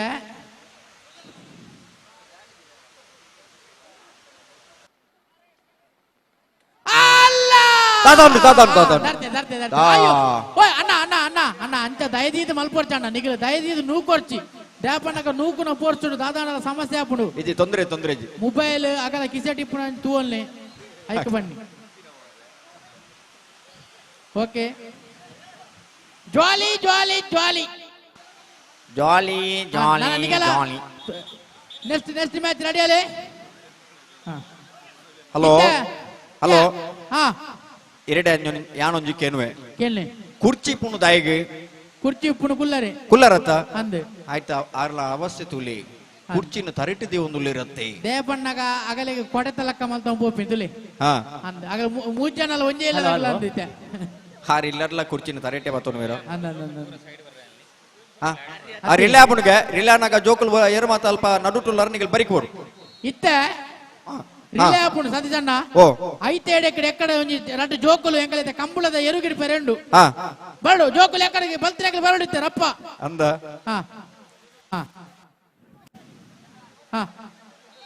ಅಣ್ಣ ಅಣ್ಣ ಅಣ್ಣ ಅಣ್ಣ ಅಂಚ ದಯದೀದು ಮಲ್ಪೊರ್ಚಣ್ಣ ನಿಗಲ ದಯದೀದು ನೂಕೊರ್ಚಿ ದೇಪಣ್ಣಕ ನೂಕುನ ಪೋರ್ಚುಡು ದಾದಾಣ ಸಮಸ್ಯೆ ಆಪುಂಡು ಇಜಿ ತೊಂದರೆ ತೊಂದರೆ ಮೊಬೈಲ್ ಅಗಲ ಕಿಸೆ ಟಿಪ್ಪುನ ತೂವಲ್ನೆ ಐಕ್ ಬನ್ನಿ. Okay jolly jolly jolly jolly jolly jolly next next match ready ಅಲೆ. ಹಲೋ ಹಲೋ ಹಾ ಎರಡೆ ಯಾನೊಂಜಿ ಕೇನುವೆ ಕೇಳಿ ಕುರ್ಚಿ ಪುಣು ದಾಯಿಗೆ ಕುರ್ಚಿ ಪುಣು ಕುಲ್ಲರೆ ಕುಲ್ಲರತ್ತ ಅಂದೆ ಆಯ್ತಾ ಆರ್ಲ ಅವಸ್ಥೆ ತುಲಿ ಕುರ್ಚಿನ ತರಿಟಿದೆ ಒಂದುಲ್ಲಿರತ್ತೆ ದೇಪಣ್ಣಗ ಅಗಲಿಗೆ ಕೊಡೆ ತಲಕ್ಕ ಮಲ್ತ ಪೋಪಿನ್ ತುಲಿ ಹಾ ಅಂದ ಅಗಲ ಮೂರು ಜನ ಒಂಜೇ ಇಲ್ಲ ಅಂದಿತ್ತೆ ಹಾರ್ ಇಲ್ಲರ್ಲ ಕುರ್ಚಿನ ತರಿಟೆ ಬತ್ತೋನು ಮೇರ ಅಂದ ಆ ರಿಲೇ ಆಪುಣಿಗೆ ರಿಲೇ ಆನಾಗ ಜೋಕುಲ್ ಏರು ಮಾತ ಅಲ್ಪ ನಡುಟುಲ್ಲಾರ ನಿಗಲ್ ಬರಿಕೋಡು ಇತ್ತೆ ರಿಲೇ ಆಪುಂಡು ಸತೀಶಣ್ಣ. ಓ. ಐತೇಡೆ ಎಕ್ಕಡೆ ಎಕ್ಕಡೆ ಒಂಜಿ ರಡ್ಡ್ ಜೋಕುಲು ಎಂಕಲೈತೆ ಕಂಬುಳದ ಎರುಗಿಡಿ ಪೆರೆಂಡು. ಹಾ. ಬರಡು ಜೋಕುಲು ಎಕ್ಕಡೆಗೆ ಬಲ್ತಿನಕಲೆ ಬರಡು ಇತ್ತೆ ರಪ್ಪ. ಅಂದ. ಹಾ ಹಾ ಹಾ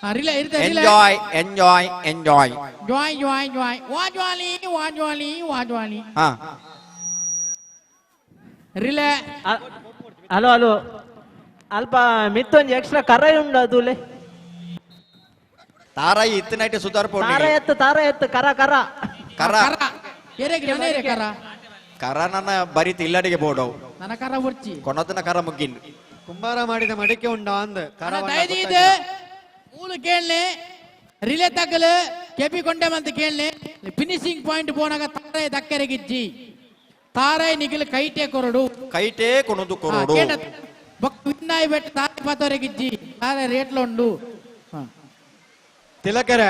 ಹಾ ರಿಲೇ ಇರುತ್ತೆ relay. Enjoy enjoy enjoy. Joy Joy Joy ವಾಜ್ವಾಲಿ ವಾಜ್ವಾಲಿ ವಾಜ್ವಾಲಿ. ಹಾ. ರಿಲೇ. ಹಲೋ ಹಲೋ ಅಲ್ಪ ಮಿತ್ತೊಂಜಿ ಎಕ್ಸ್ಟ್ರಾ ಕರ ಉಂಡು ಅದುಲೆ. ತಾರಾಯಿ ಇತ್ತಿನೈಟ್ ಸುಧಾರ ತಾರ ಎತ್ತು ತಾರ ಎತ್ತು ಕರ ಕರ. ಕರ. ಎರೆಗೆ ನನೇರೆ ಕರ. ಕರ ನನ್ನ ಬರಿತ ಇಲ್ಲಡಿಗೆ ಬೋಡವು. ನನ್ನ ಕರ ಬುರ್ಚಿ. ಕೊನದನ ಕರ ಮುಗ್ಗಿನ್. ಕುಂಬಾರ ಮಾಡಿದ ಮಡಿಕೆ ಉಂಡ ಅಂದ್ ಕರ ದಯದೀದು ಮೂಲು ಕೇಳನೆ ರಿಲೇ ತಗಲು ಕೆಪಿ ಕೊಂಡೆ ಮಂತ ಕೇಳನೆ ಫಿನಿಶಿಂಗ್ ಪಾಯಿಂಟ್ ಪೋನಾಗ ತಾರಾಯಿ ದಕ್ಕರೆಗಿಜ್ಜಿ. ತಾರಾಯಿ ನಿಗಿಲ್ ಕೈಟೆ ಕೊರಡು. ಕೈಟೆ ಕೊನದು ಕೊರಡು. ಬೊಕ್ಕ ವಿನ್ನಾಯಿ ಬೆಟ್ಟ ತಾರಾಯಿ ಪಾತವರೆಗಿಜ್ಜಿ. ತಾರಾಯಿ ರೇಟ್ಲ ಉಂಡು. ತಿಲಕರೆ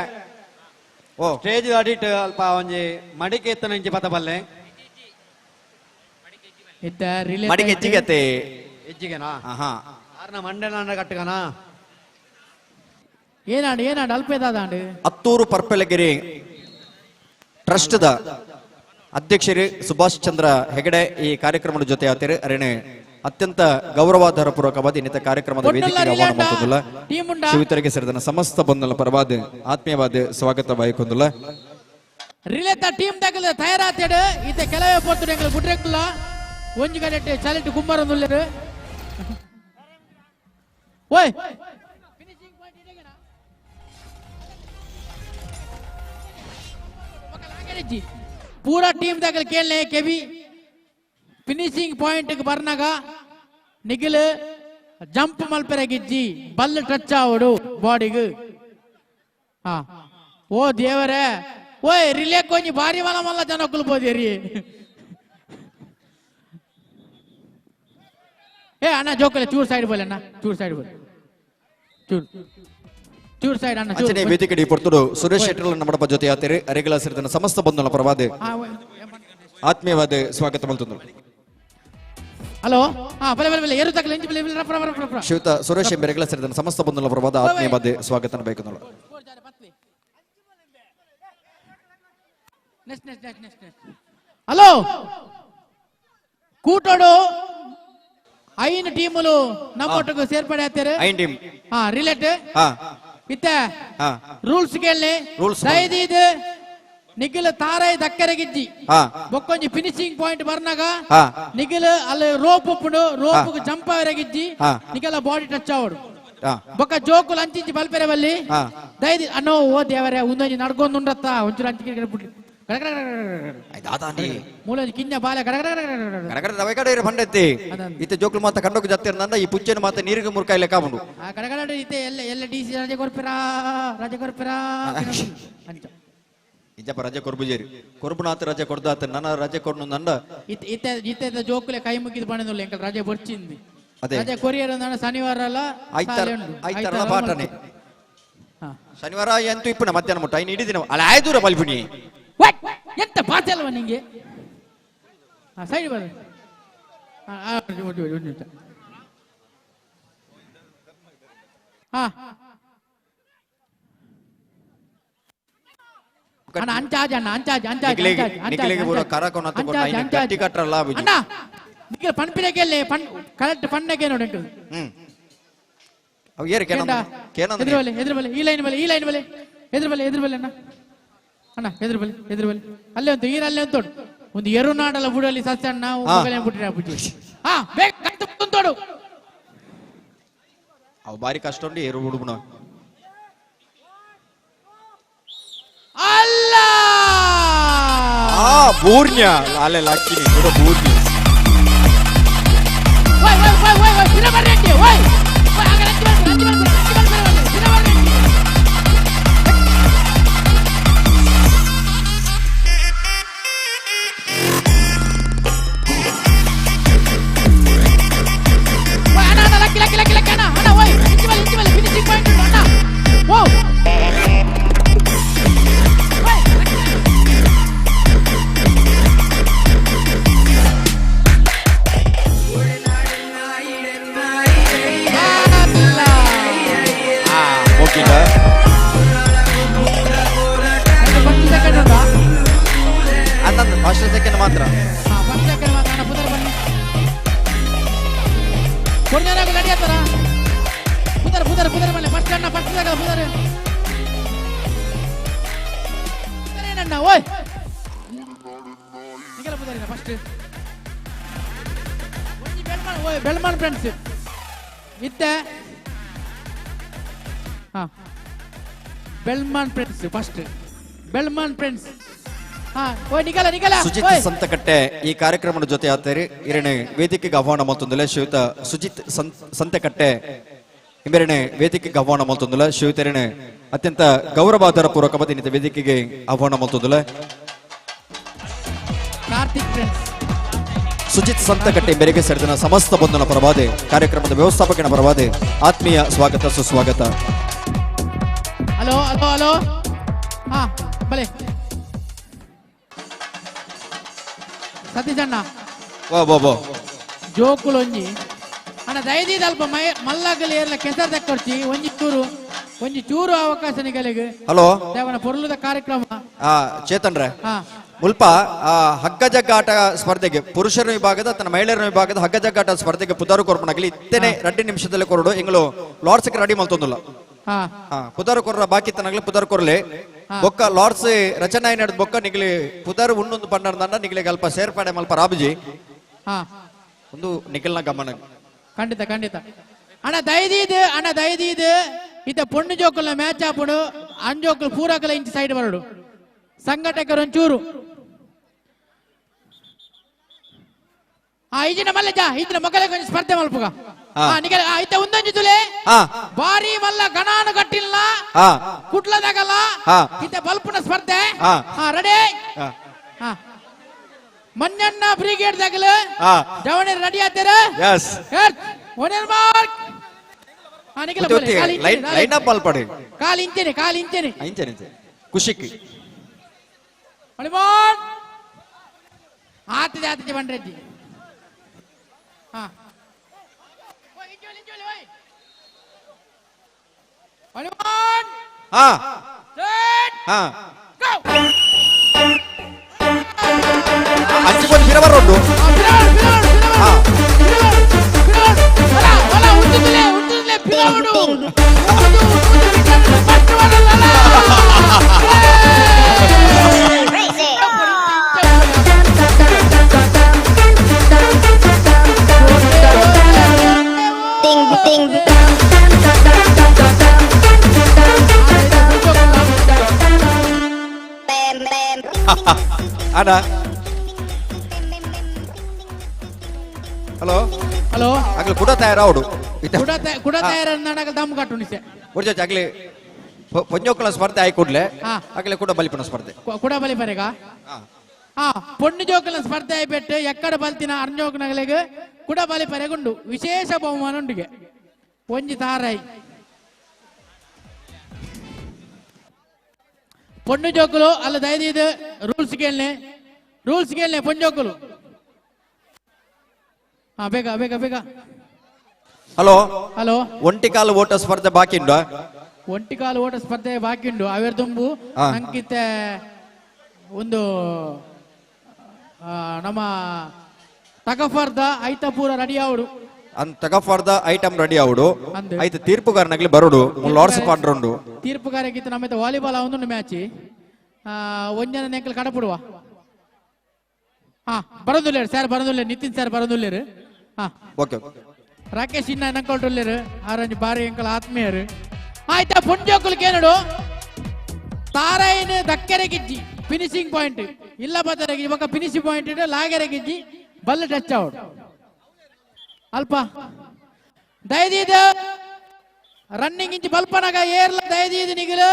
ಓ ಸ್ಟೇಜ್ ಅಡಿಟ್ ಅಲ್ಪ ಒಂಜಿ ಮಡಿಕೆ ಎತ್ತನ ಇಂಚಿ ಪತ ಬಲ್ಲೆ. ಇತ್ತ ರಿಲೇ ಮಡಿಕೆ ಹೆಚ್ಚಿಗತೆ. ಹೆಚ್ಚಿಗೆನಾ? ಆಹಾ. ಆರ್ನ ಮಂಡೆನ ಕಟ್ಟಗನಾ? ಏನಾಂಡು ಏನಾಂಡು ಅಲ್ಪ ದಾದಾಂಡು. ಅತ್ತೂರು ಪರ್ಪಲಗಿರಿ ಟ್ರಸ್ಟ್ the ಅಧ್ಯಕ್ಷರು ಸುಭಾಷ್ ಚಂದ್ರ ಹೆಗಡೆ ಈ ಕಾರ್ಯಕ್ರಮದ ಜೊತೆ ಆತರು. ಅರೇನೆ ಅತ್ಯಂತ ಗೌರವಾಧಾರ ಪೂರ್ವಕವಾದ ಇನ್ನಿತ ಕಾರ್ಯಕ್ರಮದ ವೇದಿಕೆಗೆ ಆಹ್ವಾನ ಮಾಡಿದ್ದುಲ್ಲ. ಶಿವಿತರಿಗೆ ಸೇರಿದ ಸಮಸ್ತ ಬಂಧುಗಳ ಪರವಾದ ಆತ್ಮೀಯವಾದ ಸ್ವಾಗತ ಬಯಕೊಂದುಲ್ಲ. ರಿಲೇತ ಟೀಮ್ ದಾಗಲ ತಯಾರಾತೇಡು ಇತ್ತೆ ಕೆಲವೇ ಪೊರ್ತುಡು ಎಂಕುಲು ಗುಡ್ರೆಕ್ಕುಲ್ಲ ಒಂಜಿ ಕಡೆಟ್ ಚಲಿಟ್ ಕುಂಬಾರೊಂದುಲ್ಲೆರ್. ಓಯ್ ಪೂರಾ ಟೀಮ್ ದಾಗಲ ಕೇಳನೆ ಕೆವಿ ಫಿನಿಶಿಂಗ್ ಪಾಯಿಂಟ್ ಬರ್ನಾಗ ನಿಗಿಲ್ ಜಂಪ್ ಮಲ್ಪೆರಗಿಜ್ಜಿ ಬಲ್ ಟಚ್ ಆವಡು ಬಾಡಿಗ್. ಹಾ ಓ ದೇವರೇ ಓಯ್ ರಿಲೇ ಕೊಂಜಿ ಭಾರಿ ಮಲ್ಲ ಮಲ್ಲ ಜನಕ್ಕುಲು ಪೋದೇರಿ. ಏ ಅಣ್ಣ ಜೋಕಲೆ ಚೂರ್ ಸೈಡ್ ಬೋಲೆ ಅಣ್ಣ ಚೂರ್ ಸೈಡ್ ಬೋಲೆ ಚೂರ್ ಚೂರ್ ಸೈಡ್ ಅಣ್ಣ ಚೂರ್. ಅಂಚನೆ ವೇದಿಕೆ ಪೊರ್ತುಡು ಸುರೇಶ್ ಶೆಟ್ಟರ್ ನಮ್ಮಡಪ್ಪ ಜೊತೆ ಆತೇರಿ ಅರೆಗಳ ಸೇರಿದ ಸಮಸ್ತ ಬಂಧುಗಳ ಪರವಾದ ಆತ್ಮೀಯವಾದ ಸ್ವಾಗತ ಮಲ್ತುಂದು. ಹಲೋ ಹಾ ಬಲೆ ಬಲೆ ಬಲೆ ಏರು ತಕಲೆ ಇಂಚಿ ಬಲೆ ಬಲೆ ರಪ್ಪ ರಪ್ಪ ರಪ್ಪ. ಶ್ರೀಯುತ ಸುರೇಶ್ ಎಂಬೆರೆಗಳ ಸೇರಿದ ಸಮಸ್ತ ಬಂಧುಗಳ ಪರವಾದ ಆತ್ಮೀಯವಾದ ಸ್ವಾಗತ ಬೇಕು. Next next next next next. Hello ಕೂಟೋಡು ಐನ್ ಟೀములు ನಮ್ಮೊಟ್ಟಿಗೆ ಸೇರ್ಪಡೆ ಆಗ್ತಾರೆ. ಐನ್ ಟೀಮ್. ಹಾ ರಿಲೇಟ್. ಹಾ ಇತ್ತೆ ಹಾ ರೂಲ್ಸ್ ಕೇಳಿ. ರೂಲ್ಸ್. ದಯದೀದು ನಿಗಿಲ್ ತಾರಾಯಿ ದಕ್ಕರೆಗಿಜ್ಜಿ. ಹಾ ಬೊಕ್ಕೊಂಜಿ ಫಿನಿಶಿಂಗ್ ಪಾಯಿಂಟ್ ಬರ್ನಾಗ ಹಾ ನಿಗಿಲ್ ಅಲ್ಲಿ ರೋಪ್ ಉಪ್ಪುಂಡು ರೋಪ್ ಜಂಪ್ ಅವರೆಗಿಜ್ಜಿ. ಹಾ. ನಿಗಲ ಬಾಡಿ ಟಚ್ ಆವಡು. ಹಾ ಬೊಕ್ಕ ಜೋಕುಲು ಅಂಚಿಂಚಿ ಬಲ್ಪೆರೆ ಬಲ್ಲಿ. ಹಾ ದಯದಿ ಅನ್ನೋ ಓ ದೇವರೇ ಒಂದೊಂಜಿ ನಡ್ಕೊಂದುಂಡತ್ತ ಒಂಚೂರು ಅಂಚಿಗೆ ಬಿಡ್ಲಿ. ಗಡ ಗಡ ಗಡ ಗಡ ಗಡ ದಾದಾನಿ ಮೂಲೊಂಜಿ ಕಿಂಜ ಬಾಲೆ ಗಡ ಗಡ ಗಡ ಗಡ ಗಡ. ಗಡಗಡ ರವೆ ಕಡೆ ಇರು ಬಂಡೆತ್ತಿ ಇತ್ತೆ ಜೋಕುಲು ಮಾತ ಕಂಡೋಕು ಜತ್ತಿರ್ನಂದ ಈ ಪುಚ್ಚೆನ ಮಾತ ನೀರಿಗೆ ಮುರ್ಕಾಯಿ ಲೆಕ್ಕ ಉಂಡು. ಆ ಗಡಗಡ ಇತ್ತೆ ಎಲ್ಲ ಎಲ್ಲ ಡಿ ಸಿ ರಜೆ ಕೊರ್ಪಿರಾ ರಜೆ ಕೊರ್ಪಿರಾ ಅಂಚ. ಇಜ್ಜಪ್ಪ ರಜೆ ಕೊರ್ಬುಜೇರಿ ಕೊರ್ಬುನಾಥ ರಜೆ ಕೊಡ್ದಾತ ನನ್ನ ರಜೆ ಕೊಡ್ನು ನಂದ ಇತ್ತೆ ಇತ್ತೆ ಇತ್ತೆ ಜೋಕುಲೆ ಕೈ ಮುಗಿದು ಬಂದಿಲ್ಲ ಎಂಕಲ್ ರಜೆ ಬರ್ಚಿಂದಿ. ಅದೇ. ರಜೆ ಕೊರಿಯರ್ ಅಂದಾಣ ಶನಿವಾರ ಅಲ್ಲ ಐತಾರ ಐತಾರಲ ಪಾಠನೆ ಶನಿವಾರ ಎಂತೂ ಇಪ್ಪುನ ಮಧ್ಯಾಹ್ನ ಮುಟ್ಟ ಐನು ಇಡೀ ದಿನ ಅಲ್ಲ ಆಯ್ದೂರ ಬಲ್ಪಿಣಿ. ಎಂತ ಭಾಷೆ ಅಲ್ವಾ ನಿಂಗೆ? ಹಾ ಸೈಡ್ ಬರ. ಹಾ ಅಣ್ಣ ಅಂಚಾಜ್ ಅಣ್ಣ ಅಂಚಾಜ್ ಅಂಚಾಜ್ ನಿಗಲಿಗೆ ಅಂಚಾಜ್ ನಿಗಲಿಗೆ ಪೂರ ಕರ ಕೊನತ್ತು ಕೊಟ್ಟ ಐನು ಗಟ್ಟಿ ಕಟ್ಟರಲ್ಲ ಬುಜಿ. ಅಣ್ಣ ನಿಗಲ್ ಪನ್ಪಿನಕ್ಕೆ ಪನ್ ಕರೆಕ್ಟ್ ಪಣ್ಣಕ್ಕೆ ನೋಡಿ ಅಂಕಲ್. ಅವು ಏರು ಕೇನಂದ ಕೇನಂದ ಎದುರು ಬಲೆ ಎದುರು ಬಲೆ ಈ ಲೈನ್ ಬಲೆ ಈ ಲೈನ್ ಬಲೆ ಎದುರು ಬಲೆ ಎದುರು ಬಲೆ ಅಣ್ಣ ಅಣ್ಣ ಎದುರು ಬಲೆ ಎದುರು ಬಲೆ ಅಲ್ಲೇ ಉಂಟು ಈರ ಅಲ್ಲೇ ಉಂಟು ಒಂದು ಎರುನಾಡಲ ಬುಡಲಿ ಸಸ್ಯ ಅಣ್ಣ ಮೊಗಲೇ ಬಿಟ್ಟಿರ ಬುಜಿ. ಹಾ ಬೇಗ ಕತ್ತು ಕುಂತೋಡು. ಅವು ಬಾರಿ ಕಷ್ಟ ಉಂಟು ಏರು ಹುಡುಗನ. ಅಲ್ಲ ಆ ಬೂರ್ಣ್ಯ ಲಾಲೆ ಲಾಕಿನಿ ಪೂರ ಬೂರ್ಣಿ. ಓಯ್ ಓಯ್ ಓಯ್ ಓಯ್ ಓಯ್ ಸಿನ ಬರ್ರೆಂಟಿ ಓಯ್ ಓಯ್ ಆಗ ರಂಜಿ ಬರ್ರೆ ರಂಜಿ ಬರ್ರೆ ರಂಜಿ ಬರ್ರೆ ಸಿನ ಬರ್ರೆಂಟಿ. ಓಯ್ ಅಣ್ಣ ಅಣ್ಣ ಲಕ್ಕಿ ಲಕ್ಕಿ ಲಕ್ಕಿ ಲಕ್ಕಿ ಅಣ್ಣ ಅಣ್ಣ ಓಯ್ ಇಂಚಿ ಬಲೆ ಇಂಚಿ ಬಲೆ ಫಿನಿಶಿಂಗ್ ಪಾಯಿಂಟ್ ಉಂಟು ಅಣ್ಣ. ಓ ಮಾತ್ರ. ಫಸ್ಟ್ ಸೆಕೆಂಡ್ ಮಾತ್ರ. ಅಣ್ಣ ಪುದರ್ ಬನ್ನಿ. ಪೊಣ್ಣನಾಗ ರೆಡಿ ಆತಾರ? ಪುದರ್ ಪುದರ್ ಪುದರ್ ಬನ್ನಿ. ಫಸ್ಟ್ ಅಣ್ಣ, ಫಸ್ಟ್ ಜಾಗ ಪುದರ್. ಪುದರ್ ಏನಣ್ಣ? ಓಯ್ ನಿಗಲ ಪುದರಿನ ಫಸ್ಟ್ ಒಂಜಿ ಬೆಳ್ಮಣ್. ಓಯ್ ಬೆಳ್ಮಣ್ ಫ್ರೆಂಡ್ಸ್ ಇತ್ತೆ. ಹಾ Belman friends first. Belman friends. ಹಾ ಓಯ್ ನಿಗಲ ನಿಗಲ. ಸುಜಿತ್ ಸಂತಕಟ್ಟೆ ಈ ಕಾರ್ಯಕ್ರಮದ ಜೊತೆ ಆತೇರಿ ಇರಣೆ ವೇದಿಕೆಗೆ ಆಹ್ವಾನ ಮಲ್ತೊಂದುಲ್ಲ ಶ್ರೀಯುತ ಸುಜಿತ್ ಸಂತಕಟ್ಟೆ ಇಂಬೆರಣೆ ವೇದಿಕೆಗೆ ಆಹ್ವಾನ ಮಲ್ತೊಂದುಲ್ಲ ಶ್ರೀಯುತರಣೆ ಅತ್ಯಂತ ಗೌರವಾದರ ಪೂರ್ವಕ ಮತ್ತಿನಿತ ವೇದಿಕೆಗೆ ಆಹ್ವಾನ ಮಲ್ತೊಂದುಲ್ಲ. ಕಾರ್ತಿಕ್ ಫ್ರೆಂಡ್ಸ್. ಸುಜಿತ್ ಸಂತಕಟ್ಟೆ ಬೆರೆಗೆ ಸೆಳೆದನ ಸಮಸ್ತ ಬಂಧನ ಪರವಾದೆ ಕಾರ್ಯಕ್ರಮದ ವ್ಯವಸ್ಥಾಪಕನ ಪರವಾದೆ ಆತ್ಮೀಯ ಸ್ವಾಗತ ಸುಸ್ವಾಗತ. Hello hello hello. ಹಾ ಬಲೆ ಸತೀಶ್ ಅಣ್ಣ. ವಾ ವಾ ವಾ ಜೋಕುಲು ಒಂಜಿ ಅಣ್ಣ ದಯದೀದ ಅಲ್ಪ ಮಲ್ಲಗಲಿ ಏರ್ಲ ಕೆಸರು ದಕ್ಕೊರ್ಚಿ ಒಂಜಿ ಚೂರು ಒಂಜಿ ಚೂರು ಅವಕಾಶ ನಿಗಲಿಗೆ. ಹಲೋ ದೇವನ ಪೊರ್ಲುದ ಕಾರ್ಯಕ್ರಮ. ಚೇತನ್ ರೇ ಹಾ ಮುಲ್ಪ ಹಗ್ಗ ಜಗ್ಗಾಟ ಸ್ಪರ್ಧೆಗೆ ಪುರುಷರ ವಿಭಾಗದ ತನ್ನ ಮಹಿಳೆಯರ ವಿಭಾಗದ ಹಗ್ಗ ಜಗ್ಗಾಟ ಸ್ಪರ್ಧೆಗೆ ಪುದಾರು ಕೊರ್ಪಣಾಗಲಿ ಇತ್ತೇನೆ 2 ನಿಮಿಷದಲ್ಲಿ ಕೊರಡು ಇಂಗಳು ಲಾರ್ಡ್ಸ್ ರೆಡಿ ಮಲ್ತೊಂದುಲ್ಲ. ಪುದಾರು ಕೊರ್ರ ಬಾಕಿ ತನಗಲಿ ಪುದಾರು ಕೊರ್ಲೆ ಬೊಕ್ಕ ಲಾರ್ಡ್ಸ್ ರಚನೆ ನಡೆದ ಬೊಕ್ಕ ನಿಗಲಿ ಪುದಾರು ಉಣ್ಣೊಂದು ಪಂಡ ನಿಗಲಿಗೆ ಅಲ್ಪ ಸೇರ್ಪಡೆ ಮಲ್ಪ ರಾಬುಜಿ ಒಂದು ನಿಖಲ್ನ ಗಮನ. ಖಂಡಿತ ಖಂಡಿತ ಅಣ್ಣ ದಯದೀದ್ ಅಣ್ಣ ದಯದೀದ್ ಇತ್ತ ಪೊಣ್ಣು ಜೋಕುಲ್ನ ಮ್ಯಾಚ್ ಆಪುಡು ಅಂಜೋಕುಲು ಪೂರಾಕಲ ಇಂಚಿ ಸೈಡ್ ಬರಡು ಸಂಘಟಕರು ಒಂಚೂರು. ಇಜಿನ ಮಲ್ಲಜ ಇಜಿನ ಮೊಗಲ ಕೊಂಚ ಸ್ಪರ್ಧೆ ಮಲ್ಪುಗ. ನಿಗಲ ಇತ್ತ ಉಂದೊಂಜಿ ತುಲೆ ಬಾರಿ ಮಲ್ಲ ಗಣಾನು ಕಟ್ಟಿಲ್ಲ ಕುಟ್ಲದಾಗಲ್ಲ ಇತ್ತ ಬಲ್ಪುನ ಸ್ಪರ್ಧೆ. ರೆಡಿ ಮಂಜಣ್ಣ ಬ್ರಿಗೇಡ್ ದಾಗಲ ಜವಣಿ ರೆಡಿ ಆತೀರ? ಮಾರ್ಕ್. ಲೈನ್ ಅಪ್ ಮಲ್ಪಡಿ. ಕಾಲ್ ಇಂಚೆನೆ ಕಾಲ್ ಇಂಚೆನೆ ಇಂಚೆನೆ ಖುಷಿಕ್ ಆತಿದೆ ಆತಿದೆ ಬಂಡ್ರೆಜ್ಜಿ. ಅಂಚಿಕೊಂಡು ಬಿರಬರೋಡು. ಅಣ್ಣ ಹಲೋ ಹಲೋ ಅಗ್ಲಿ ಕುಡ ತಯಾರಾವಡು ಕುಡ ತಯಾರ ದಮ್ ಕಟ್ಟು ನಿಸೆ ಒಡ್ಜ ಅಗ್ಲಿ ಪೊಂಜೋಕುಲ ಸ್ಪರ್ಧೆ ಆಯ್ ಕೂಡ್ಲೆ ಅಗ್ಲಿ ಕುಡ ಬಲಿಪನ ಸ್ಪರ್ಧೆ ಕುಡ ಬಲಿಪರೆಗ. ಪೊಣ್ಣು ಜೋಕುಲ ಸ್ಪರ್ಧೆ ಆಯ್ಬಿಟ್ಟು ಎಕ್ಕಡ ಬಲ್ತಿನ ಅರ್ಜೋಕನಗಳಿಗೆ ಕುಡ ಬಲಿಪರೆಗುಂಡು ವಿಶೇಷ ಬಹುಮಾನ ಉಂಡಿಗೆ ಒಂಜಿ ತಾರೈ. ಪೊಣ್ಣು ಜೋಕುಲು ಅಲ್ಲ ದಯದೀದು ರೂಲ್ಸ್ ಕೇಳನೆ ರೂಲ್ಸ್ ಕೇಳನೆ ಪೊಂಜೋಕುಲು. ಬೇಗ ಬೇಗ ಬೇಗ. ಹಲೋ ಹಲೋ ಒಂಟಿಕಾಲು ಓಟ ಸ್ಪರ್ಧೆ ಬಾಕಿ ಉಂಡು. ಒಂಟಿಕಾಲು ಓಟ ಸ್ಪರ್ಧೆ ಬಾಕಿ ಉಂಡು. ಅವೆರ್ ತುಂಬು ಅಂಕಿತ ಒಂದು ನಮ್ಮ ತಗಫರ್ದ ಐತ ಪೂರ ರೆಡಿ ಆವಡು. ತಗಫರ್ದ ಐಟಮ್ ರೆಡಿ ಆವಡು ಐತ ತೀರ್ಪುಗಾರನಾಗ್ಲಿ ಬರೋಡು ಲಾರ್ಡ್ಸ್ ಪಾಂಡ್ರುಂಡು. ತೀರ್ಪುಗಾರಗಿತ್ತ ನಮ್ಮ ವಾಲಿಬಾಲ್ ಒಂದು ಮ್ಯಾಚ್ ಒಂಜನ ನೆಂಕಲ್ ಕಡಪುಡುವ. ಬರೋದಿಲ್ಲ ಸರ್ ಬರೋದಿಲ್ಲ ನಿತಿನ್ ಸರ್ ಬರೋದಿಲ್ಲ. ಓಕೆ ರಾಕೇಶ್ ಇನ್ನ ನಂಕೊಳ್ಟುಲ್ಲೇರು ಆರಂಜಿ ಬಾರಿ ಅಂಕಲ್ ಆತ್ಮೀಯರು. ಆಯ್ತಾ ಪುಂಜೋಕುಲು ಕೇನಡು ತಾರಾಯಿನ ದಕ್ಕೆರೆ ಗಿಜ್ಜಿ ಫಿನಿಶಿಂಗ್ ಪಾಯಿಂಟ್ ಇಲ್ಲ ಬತ್ತಾರೆ ಇವಾಗ ಫಿನಿಶಿಂಗ್ ಪಾಯಿಂಟ್ ಇಟ್ಟು ಲಾಗೆರೆ ಗಿಜ್ಜಿ ಬಲ್ಲ ಟಚ್ ಔಟ್ ಅಲ್ಪ ದಯದೀದ ರನ್ನಿಂಗ್ ಇಂಚಿ ಬಲ್ಪನಾಗ ಏರ್ಲ ದಯದೀದ ನಿಗಲು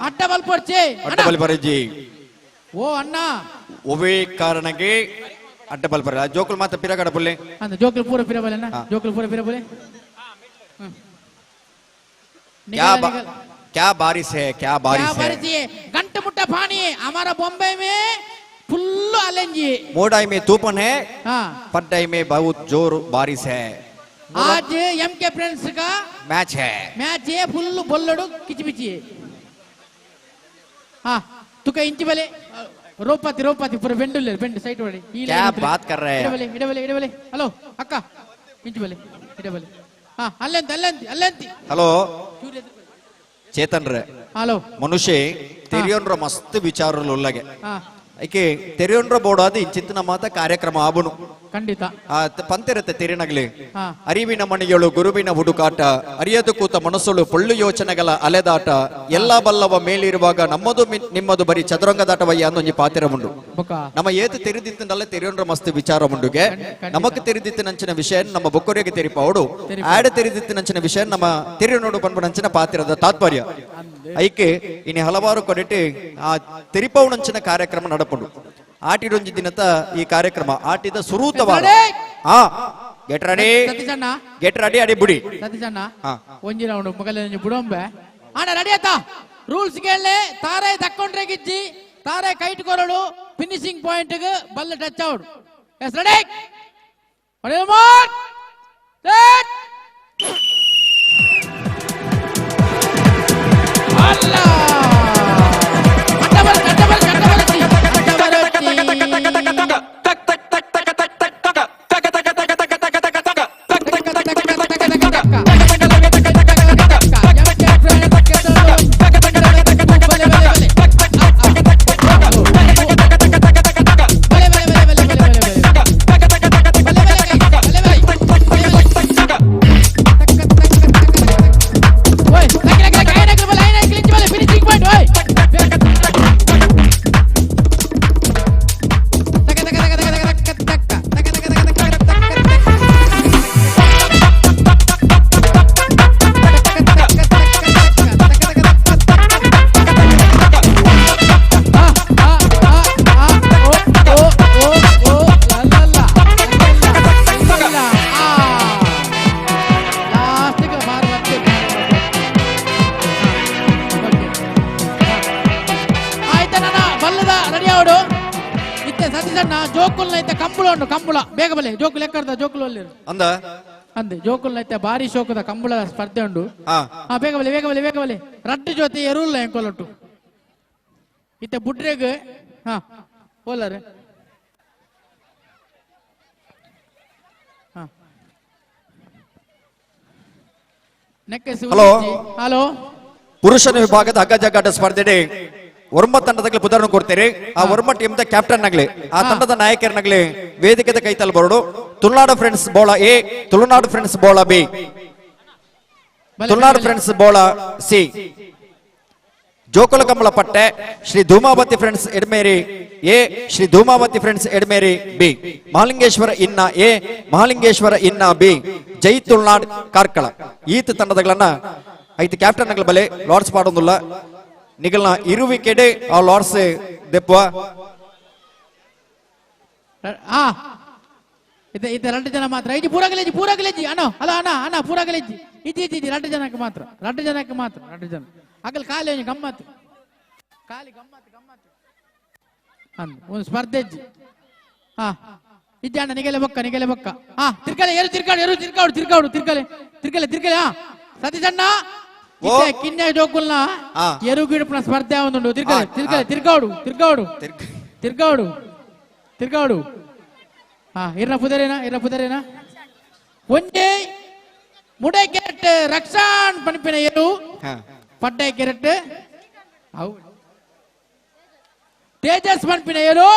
ಅಡ್ಡ ಬಲ್ಪರ್ಚೆ ಅಡ್ಡ ಬಲ್ಪರ್ಜಿ. ಓ ಅಣ್ಣ ಒವೇ ಕಾರಣಕ್ಕೆ ಅಡ್ಡ ಬಲ್ಪರ ಜೋಕುಲ್ ಮಾತ್ರ ಪಿರಗಡ ಪುಲ್ಲೆ ಅಂದ ಜೋಕುಲ್ ಪೂರ ಪಿರಬಲೆ ಅಣ್ಣ ಜೋಕುಲ್ ಪೂರ ಪಿರಬಲೆ. क्या बारिश है क्या बारिश है घंटे मुट्टा पानी हमारा बॉम्बे में फुल अलेंजी मोडाई में तूफान है पड्डाई में बहुत जोर बारिश है. आज एम के फ्रेंड्स का मैच है मैच है फुल बोल्लडु किचमिची. हाँ तुका इंची बले ರೋಪಾತಿ ರೋಪಾತಿ ಪೂರ ಬೆಂಡುಲ್ಲೆ ಬೆಂಡು ಸೈಟ್ ಒಡಿ ಈ ಕ್ಯಾ ಬಾತ್ ಕರ್ ರಹೆ ಹೈ? ಇಡಬಲೆ ಇಡಬಲೆ ಇಡಬಲೆ. ಹಲೋ ಅಕ್ಕ, ಇಂಚು ಬಲೆ ಇಡಬಲೆ. ಹಾ, ಅಲ್ಲಂತಿ ಅಲ್ಲಂತಿ ಅಲ್ಲಂತಿ. ಹಲೋ ಚೇತನ್ ರೇ. ಹಲೋ. ಮನುಷ್ಯ ತೆರಿಯೋನ್ರ ಮಸ್ತ್ ವಿಚಾರలు ಉಲ್ಲಗೆ. ಹಾ. ಐಕೆ ತೆರಿಯೋನ್ರ ಬೋಡಾದ ಇಂಚಿತ್ತಿನ ಮಾತ ಕಾರ್ಯಕ್ರಮ ಆಬುನು. ಖಂಡಿತ. ಆ ಪಂತಿರತ್ತೆ ತೆರಿನಗ್ಲಿ. ಹಾ. ಅರಿವಿನ ಮಣಿಗಳು ಗುರುವಿನ ಹುಡುಕಾಟ, ಅರಿಯದು ಕೂತ ಮನಸ್ಸುಳು ಪೊಳ್ಳು ಯೋಚನೆಗಳ ಅಲೆದಾಟ, ಎಲ್ಲ ಬಲ್ಲವ ಮೇಲಿರುವಾಗ ನಮ್ಮದು ನಿಮ್ಮದು ಬರೀ ಚದುರಂಗದಾಟವಯ್ಯ ಅನ್ನೊಂಜಿ ಪಾತಿರ ಉಂಡು. ಬೊಕ. ನಮ್ಮ ಏತು ತೆರಿದಿತ್ತಿನಲ್ಲ ತೆರಿಯೋನ್ರ ಮಸ್ತ್ ವಿಚಾರ ಉಂಡುಗೆ. ನಮಕ್ ತೆರಿದಿತ್ತಿನಂಚಿನ ವಿಷಯ ನಮ್ಮ ಬೊಕ್ಕರಿಗೆ ತೆರಿಪಾವುಡು, ಆಡ ತೆರಿದಿತ್ತಿನಂಚಿನ ವಿಷಯ ನಮ್ಮ ತೆರಿಯೋನೋಡು ಪನ್ಪನಂಚಿನ ಪಾತಿರದ ತಾತ್ಪರ್ಯ. ಐಕೆ ಇನಿ ಹಲವಾರು ಕೊಡಿಟಿ ಆ ತೆರಿಪೌನಂಚಿನ ಕಾರ್ಯಕ್ರಮ ನಡಪುಂಡು. ಆಟಿಡೊಂಜಿ ದಿನತ ಈ ಕಾರ್ಯಕ್ರಮ ಆಟಿದ ಸುರೂತವಾದ. ಹಾ, ಗೆಟ್ ರೆಡಿ, ಸತೀಶಣ್ಣ. ಗೆಟ್ ರೆಡಿ, ಅಡಿ ಬುಡಿ. ಸತೀಶಣ್ಣ. ಹಾ. ಒಂಜಿ ರೌಂಡ್ ಮಗಲ ಒಂಜಿ ಬುಡೊಂಬೆ ಅಣ್ಣ ರೆಡಿ ಆತಾ? ರೂಲ್ಸ್ ಕೇಳಲೆ. ತಾರೆ ತಕ್ಕೊಂಡ್ರೆ ಗಿಜ್ಜಿ, ತಾರೆ ಕೈಟ್ ಕೊರಡು, ಫಿನಿಶಿಂಗ್ ಪಾಯಿಂಟ್ ಗೆ ಬಲ್ಲ touch out. Yes, ready. ಅಲ್ಲ ಕಂಬಳ ಬೇಗ ಬಲೆ ಜೋಕು ಲೆಕ್ಕರ್ದ ಜೋಕುಲು ಅಲ್ಲಿ ಅಂದ ಅಂದೆ ಜೋಕುಲ್ ಐತೆ ಭಾರಿ ಶೋಕದ ಕಂಬಳ ಸ್ಪರ್ಧೆ ಉಂಡು. ಹಾ, ಬೇಗ ಬಲೆ ಬೇಗ ಬಲೆ ಬೇಗ ಬಲೆ. ರಡ್ಡು ಜೊತೆ ಎರುಲ್ಲ ಎಂಕೊಲೊಟ್ಟು ಇತ್ತೆ ಬುಡ್ರೆಗ್. ಹಾ, ಹೋಲಾರೆ. ಹಾ, ನೆಕ್ಕಸಿ. ಹಲೋ. ಹಲೋ. ಪುರುಷನ ವಿಭಾಗದ ಹಗ್ಗ ಜಗ್ಗಾಟ ಸ್ಪರ್ಧೆ ಒರ್ಮ ತಂಡದಾಗಲಿ ಪುದರ್ನ ಕೊಡ್ತೀರಿ. ಆ ಒರ್ಮ ಟೀಮ್ the captain ಆಗ್ಲಿ, ಆ ತಂಡದ ನಾಯಕರನ್ನಾಗ್ಲಿ ವೇದಿಕೆದ ಕೈತಲ್ ಬರೋಡು. Tulunadu friends Bola A, Tulunadu friends Bola B, Tulunadu friends Bola C, ಜೋಕುಲ Kambala Patte Shri Dhumavathi friends Edmeri A, Shri Dhumavathi friends Edmeri B, Mahalingeshwara ಇನ್ನ ಎ, ಮಹಾಲಿಂಗೇಶ್ವರ ಇನ್ನ ಬಿ, ಜೈ ತುಳುನಾಡ್ ಕಾರ್ಕಳ. ಈತ ತಂಡದಗಳನ್ನ ಐತು ಕ್ಯಾಪ್ಟನ್ ಬಲೆ ಲಾರ್ಡ್ಸ್ ಪಾಡೊಂದುಲ್ಲ. ನಿಗಲ್ನ ಇರುವಿಕೆಡೆ ಆ ಲಾರ್ಡ್ಸ್ ದೆಪ್ಪ. ಹಾ, ಇತ್ತೆ ಇತ್ತೆ ಎರಡು ಜನ ಮಾತ್ರ. ಇಜ್ಜಿ ಪೂರ ಗಲೇಜಿ, ಪೂರ ಗಲೇಜಿ ಅಣ್ಣ. ಹಲೋ ಅಣ್ಣ, ಅಣ್ಣ ಪೂರ ಗಲೇಜಿ. ಇಜ್ಜಿ ಇಜ್ಜಿ ಇಜ್ಜಿ, ಎರಡು ಜನಕ್ಕೆ ಮಾತ್ರ, ಎರಡು ಜನಕ್ಕೆ ಮಾತ್ರ, ಎರಡು ಜನ. ಅಗಲ್ ಖಾಲಿ ಒಂಜಿ ಗಮ್ಮತ್ತು, ಖಾಲಿ ಗಮ್ಮತ್ತು ಗಮ್ಮತ್ತು ಅಂದ್ ಒಂದು ಸ್ಪರ್ಧೆ ಇಜ್ಜಿ. ಹಾ, ಇಜ್ಜಿ ಅಣ್ಣ, ನಿಗಲೆ ಬೊಕ್ಕ ನಿಗಲೆ ಬೊಕ್ಕ. ಹಾ, ತಿರ್ಕಲೆ ಏರು ತಿರ್ಕಾಡು, ಏರು ತಿರ್ಕಾಡು, ತಿರ್ಕಾಡು, ತಿರ್ಕಲೆ ತಿರ್ಕಲೆ ತಿರ್ಕಲೆ. ಹಾ ಸತೀಶ್ ಅಣ್ಣ, ಇತ್ತೆ ಕಿನ್ಯ ಜೋಕುಲ್ನ ಎರು ಗಿಡಪುನ ಸ್ಪರ್ಧೆ ಒಂದುಂಡು. ತಿರ್ಕಲೆ ತಿರ್ಕಲೆ ತಿರ್ಗಾಡು ತಿರ್ಗಾಡು ತಿರ್ಗಾಡು ತಿರ್ಗಾಡು. ಹಾ, ಇರ್ನ ಪುದರೇನಾ, ಇರ್ನ ಪುದರೇನಾ? ಒಂಜೆ ಮುಡೆ ಕೆರೆಟ್ ರಕ್ಷಾನ್ ಪನ್ಪಿನ ಎರು, ಪಡ್ಡೆ ಕೆರೆಟ್ ಅವು ತೇಜಸ್ ಪನ್ಪಿನ ಎರು.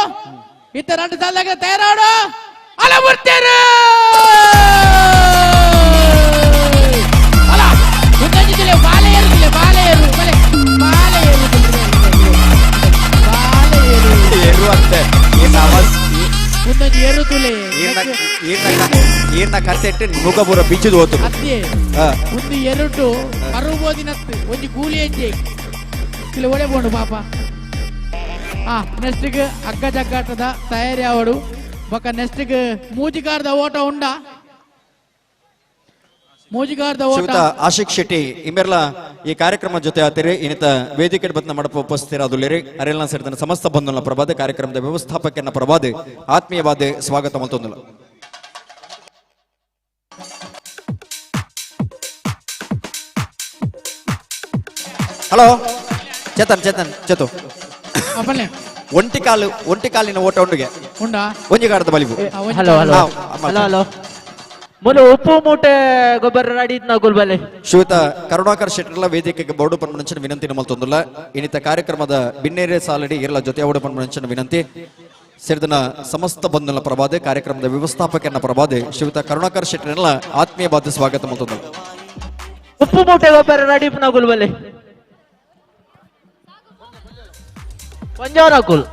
ಇತ್ತ రెండు ಸಾಲಾಗ ತಯಾರಾಡು ಅಲಬುರ್ತೇರು. ಅಲ್ಲ ಉತ್ತೇಜಿಸಿಲೆ ಬಾಲೆ ಏರುತ್ತಿಲ್ಲ, ಬಾಲೆ ಏರು, ಬಲೆ ಬಾಲೆ ಏರು, ಬಾಲೆ ಏರು ಏರು ಅಂತೆ. ಏನ್ ಆವಾಜ್? ಉತ್ತೇಜಿ ಏರುತ್ತುಲೆ. ಈರ್ನ ಕತ್ತೆಟ್ಟು ಮುಗಪುರ ಬಿಚ್ಚುದು ಹೋತು. ಅತ್ತೆ ಒಂದು ಎರಡು ಅರುಬೋದಿನತ್ತು ಒಂಜಿ ಕೂಲಿ ಹೆಜ್ಜೆ ಇಲ್ಲ ಒಡೆ ಬೋಂಡು ಪಾಪ. ಹಾ, ನೆಕ್ಸ್ಟ್ಗೆ ಹಗ್ಗ ಜಗ್ಗಾಟದ ತಯಾರಿ ಅವಡು ಬೊಕ ನೆಕ್ಸ್ಟ್ಗೆ ಮೂಜಿಗಾರದ ಓಟ ಉಂಡ, ಮೂಜಿಗಾರದ ಓಟ. ಶ್ರೀಯುತ ಆಶಿಕ್ ಶೆಟ್ಟಿ ಇಮ್ಮೆರ್ಲ ಈ ಕಾರ್ಯಕ್ರಮ ಜೊತೆ ಆತಿರಿ. ಇನ್ನಿತ ವೇದಿಕೆ ಬತ್ನ ಮಡಪ ಉಪಸ್ಥಿತರಾದುಲ್ಲೇರಿ. ಅರೆಲ್ನ ಸೇರಿದ ಸಮಸ್ತ ಬಂಧುನ ಪ್ರಭಾದ ಕಾರ್ಯಕ್ರಮದ ವ್ಯವಸ್ಥಾಪಕನ ಪ್ರಭಾದ ಆತ್ಮೀಯವಾದ ಸ್ವಾಗತ ಮಲ್ತೊಂದುಲ್ಲ. ಹಲೋ ಚೇತನ್, ಚೇತನ್ ಚೇತು. ಬನ್ನಿ. ಒಂಟಿ ಕಾಲು ಒಂಟಿ ಕಾಲಿನ ಓಟ ಉಂಡುಗೆ ಉಂಡಾ ಒಂಜಿ ಕಾಡದ ಬಲಿಬು. ಹಲೋ ಹಲೋ ಹಲೋ ಹಲೋ ಮುಲು ಉಪ್ಪು ಮೂಟೆ ಗೊಬ್ಬರ ರೆಡಿ ನಗುಲ್ ಬಲೆ. ಶ್ರೀಯುತ ಕರುಣಾಕರ್ ಶೆಟ್ಟರ್ಲ ವೇದಿಕೆಗೆ ಬೋರ್ಡು ಪನ್ಮಂಚಿನ ವಿನಂತಿ ನಮ್ಮಲ್ ಇನ್ನಿತ ಕಾರ್ಯಕ್ರಮದ ಬಿನ್ನೇರೆ ಸಾಲಡಿ ಇರಲ ಜೊತೆ ಓಡು ಪನ್ಮಂಚಿನ ವಿನಂತಿ ಸೇರಿದನ ಸಮಸ್ತ ಬಂಧುಗಳ ಪ್ರಭಾದೆ ಕಾರ್ಯಕ್ರಮದ ವ್ಯವಸ್ಥಾಪಕನ ಪ್ರಭಾದೆ ಶ್ರೀಯುತ ಕರುಣಾಕರ್ ಶೆಟ್ಟರ್ಲ ಆತ್ಮೀಯ ಬಾಧ್ಯ ಸ್ವಾಗತ ಮಲ್ತೊಂದುಲ್ಲ. ಉಪ್ಪು ಮೂಟೆ ಗೊಬ್ಬರ ರೆಡಿ ನಗುಲ್ ಬಲೆ ಪಂಜಾವನಕುಲ್.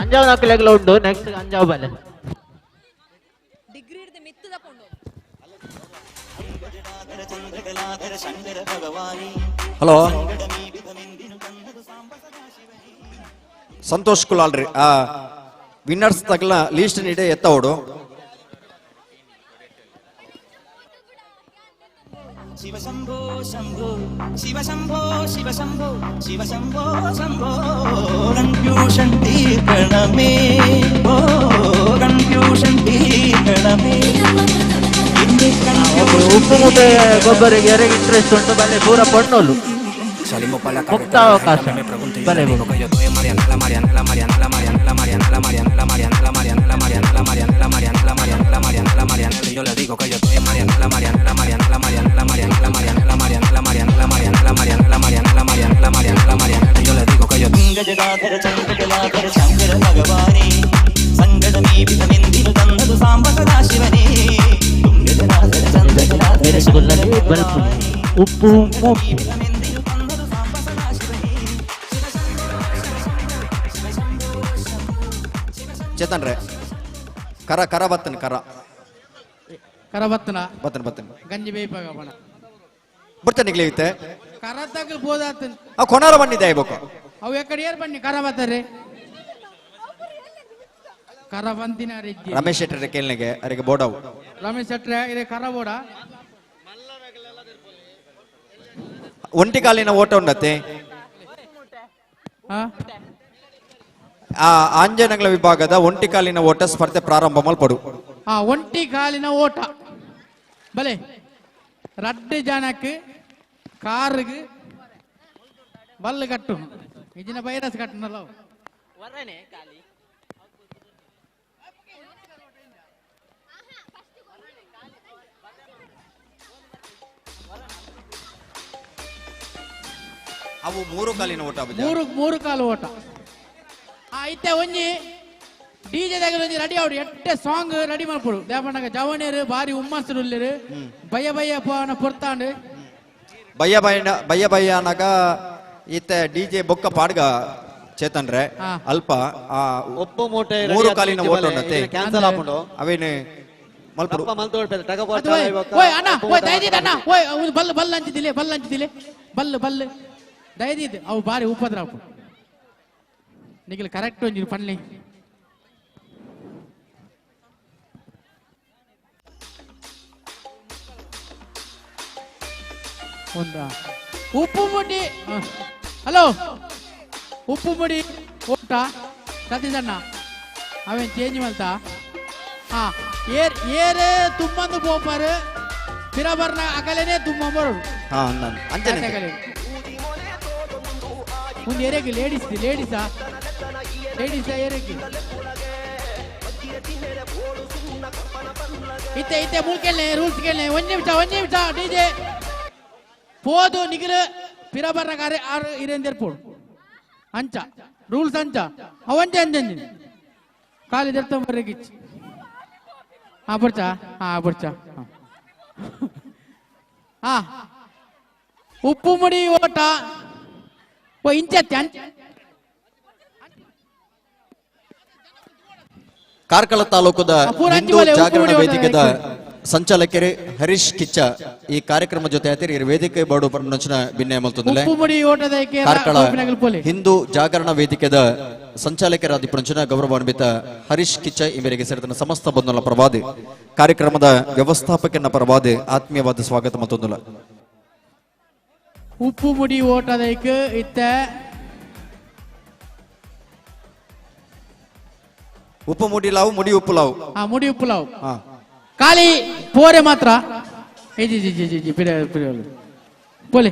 ಅಂಜಾವ್ ನಕಲೆಗ್ಲ ಉಂಡು ನೆಕ್ಸ್ಟ್ ಅಂಜಾವ್ ಬಲೆ. ಹಲೋ ಸಂತೋಷ್ ಕುಲಾಲ್ರಿ ಆ winners ತಗಲ list ನೀಡೆ ಎತ್ತವಡು. Shiva Shambho Shambho Shiva Shambho Shiva Shambho Shiva Shambho Shambho confusion ತೀರ್ಕಣಮೇ ಓ ಕನ್ಫ್ಯೂಷನ್ ತೀರ್ಕಣಮೇ. ಉಪ್ಪು ಮೂಟೆ ಗೊಬ್ಬರಿಗೆ ಯಾರಿಗೆ ಇಂಟ್ರೆಸ್ಟ್ ಉಂಟು ಬಲೆ ಪೂರ ಪಣ್ಣೋಲು ಮುಕ್ತ ಅವಕಾಶ ಬಲೆ. Yo le digo que yo estoy en Marianela, Marianela, Marianela, Marianela, Marianela, Marianela, Marianela, Marianela, Marianela, Marianela, Marianela, Marianela, Marianela, Marianela. Yo le digo que yo Shankara ഭഗവാനേ സങ്കടമീപിതമെന്തിനു തന്നതു സാംബ സദാശിവനേ. ഉപ്പു മൂട്ടി ಚೇತನ್ ರೇ ಕರ ಕರ ಬತ್ತನ್ ಕರ ಕರ ಬತ್ತನ ಬತ್ತನ್ ಬತ್ತನ್ ಗಂಜಿ ಬೇಯಿಪಾಗ ಬಣ ಬರ್ತನೆ ನಿಗ್ಲೇವಿತ್ತೆ ಕರ ತಗಲ್ ಬೋದಾತನ್ ಆ ಕೊನಾರ ಬನ್ನಿದೆ ಬೇಕು ಅವು ಎಕಡೆ ಏರ್ ಬನ್ನಿ ಕರ ಬತ್ತಾರೆ ಕರ ಬಂದಿನ ರಮೇಶ್ ಶೆಟ್ಟರ್ ಕೇಳನೆಗೆ ಅರೆಗೆ ಬೋಡವು. ರಮೇಶ್ ಶೆಟ್ಟರ್ ಇದೆ ಕರ ಬೋಡ ಒಂಟಿ ಕಾಲಿನ ಓಟ ಉಂಡತ್ತೆ ಆ ಆಂಜನಗಳ ವಿಭಾಗದ ಒಂಟಿ ಕಾಲಿನ ಓಟ ಸ್ಪರ್ಧೆ ಪ್ರಾರಂಭ ಮಲ್ಪಡು. ಆ ಒಂಟಿ ಕಾಲಿನ ಓಟ ಬಲೆ ರಡ್ಡು ಜನಕ್ಕೆ ಕಾರಿಗೆ ಬಲ್ಲು ಕಟ್ಟು ಇಜಿನ ವೈರಸ್ ಕಟ್ಟನಲ್ಲ. ಅವು ಮೂರು ಕಾಲಿನ ಓಟ ಮೂರು ಮೂರು ಕಾಲು ಓಟ. ಇತ್ತೆ ಒಂಜಿ ಡಿಜೆ ದಾಗ ಒಂಜಿ ರೆಡಿ ಅವಡು ಎಟ್ಟೆ ಸಾಂಗ್ ರೆಡಿ ಮಾಡ್ಕೊಡು ದೇಪಣ್ಣಗ ಜವನೇರು ಬಾರಿ ಹುಮ್ಮಸ್ಸು ಉಲ್ಲೇರು ಬಯ್ಯ ಬಯ್ಯ ಪೋನ ಪೊರ್ತಾಂಡು ಬಯ್ಯ ಬಯ್ಯ ಬಯ್ಯ ಬಯ್ಯನಾಗ ಇತ್ತೆ ಡಿಜೆ ಬೊಕ್ಕ ಪಾಡ್ಗ ಚೇತನ್ ರೇ ಅಲ್ಪ ಆ ಉಪ್ಪು ಮೂಟೆ ಮೂರು ಕಾಲಿನ ಓಟ ಉಂಡತೆ ಕ್ಯಾನ್ಸಲ್ ಆಪುಂಡು ಅವೇನು ಮಲ್ಪಡು ಓಯ್ ಅಣ್ಣ ಓಯ್ ದಯದೀದ್ ಅಣ್ಣ ಓಯ್ ಬಲ್ಲು ಬಲ್ಲು ಹಂಚಿದಿಲೆ ಬಲ್ಲು ಹಂಚಿದಿಲೆ ಬಲ್ಲು ಬಲ್ಲು ದಯದೀದ್ ಅವು ಬಾರಿ ಉಪದ್ರ ಅಪ್ಪು ನಿಖಿಲ್ ಕರೆಕ್ಟ್ ಒಂಜಿ ಪನ್ಲಿ ಒಂದ ಉಪ್ಪು ಮುಡಿ ಹಲೋ ಉಪ್ಪು ಮುಡಿ ಓಟ ಸತೀಶಣ್ಣ ಅವೇನು ಚೇಂಜ್ ಮಲ್ತಾ ಹಾ ಏರ್ ಏರೇ ತುಂಬಂದು ಪೋಪಾರು ಪಿರಬರ್ನ ಅಗಲೇನೆ ತುಂಬ ಬರೋಡು. ಹಾ ಅಂಚನೆ ಒಂದು ಏರಿಯಾಗೆ ಲೇಡೀಸ್ ಲೇಡೀಸಾ ಲೇಡೀಸಾ ಏರಿಯಾಗೆ ಇತ್ತೆ ಇತ್ತೆ ಮೂಲ್ಕೆಲ್ನೆ ರೂಲ್ಸ್ ಕೇಳನೆ ಒಂದು ನಿಮಿಷ ಒಂದು ನಿಮಿಷ ಡಿಜೆ ಪೋದು ನಿಗಿಲು ಪಿರಬರ್ನ ಗಾರೆ ಆರು ಇರೇಂದೇರ್ ಪೋಡು ಅಂಚ ರೂಲ್ಸ್ ಅಂಚ ಅವಂಚೆ ಅಂಚೆ ಖಾಲಿ ದೆರ್ತಂಬರ್ಗಿಚ್ಚು. ಹಾ ಬರ್ಚಾ ಹಾ ಬರ್ಚಾ ಹಾ ಉಪ್ಪು ಮುಡಿ ಓಟ ಓ ಇಂಚತ್ತೆ. ಕಾರ್ಕಳ ತಾಲೂಕದ ಹಿಂದೂ ಜಾಗರಣ ವೇದಿಕೆದ ಸಂಚಾಲಕರು ಹರೀಶ್ ಕಿಚ್ಚ ಈ ಕಾರ್ಯಕ್ರಮ ಜೊತೆ ಆತಿರಿ ವೇದಿಕೆ ಬೋರ್ಡು ಪರಮನಂಚಿನ ಭಿನ್ನ ಮಲ್ತೊಂದುಲ್ಲೆ. ಕಾರ್ಕಳ ಹಿಂದೂ ಜಾಗರಣ ವೇದಿಕೆದ ಸಂಚಾಲಕರಾದ ಪುರಂಚನ ಗೌರವಾನ್ವಿತ ಹರೀಶ್ ಕಿಚ್ಚ ಈ ಮೇರೆಗೆ ಸೇರಿದ ಸಮಸ್ತ ಬಂಧುಗಳ ಪರವಾದಿ ಕಾರ್ಯಕ್ರಮದ ವ್ಯವಸ್ಥಾಪಕನ ಪರವಾದಿ ಆತ್ಮೀಯವಾದ ಸ್ವಾಗತ ಮತ್ತೊಂದುಲ್ಲ. ಉಪ್ಪು ಮುಡಿ ಓಟದೈಕ್ ಇತ್ತ ಉಪ್ಪು ಮುಡಿ ಲಾವು ಮುಡಿ ಉಪ್ಪು ಲಾವು ಮುಡಿ ಉಪ್ಪು ಲಾವು ಖಾಲಿ ಪೋರೆ ಮಾತ್ರ. G G G G G ಪಿರ ಪಿರ ಪೋಲೆ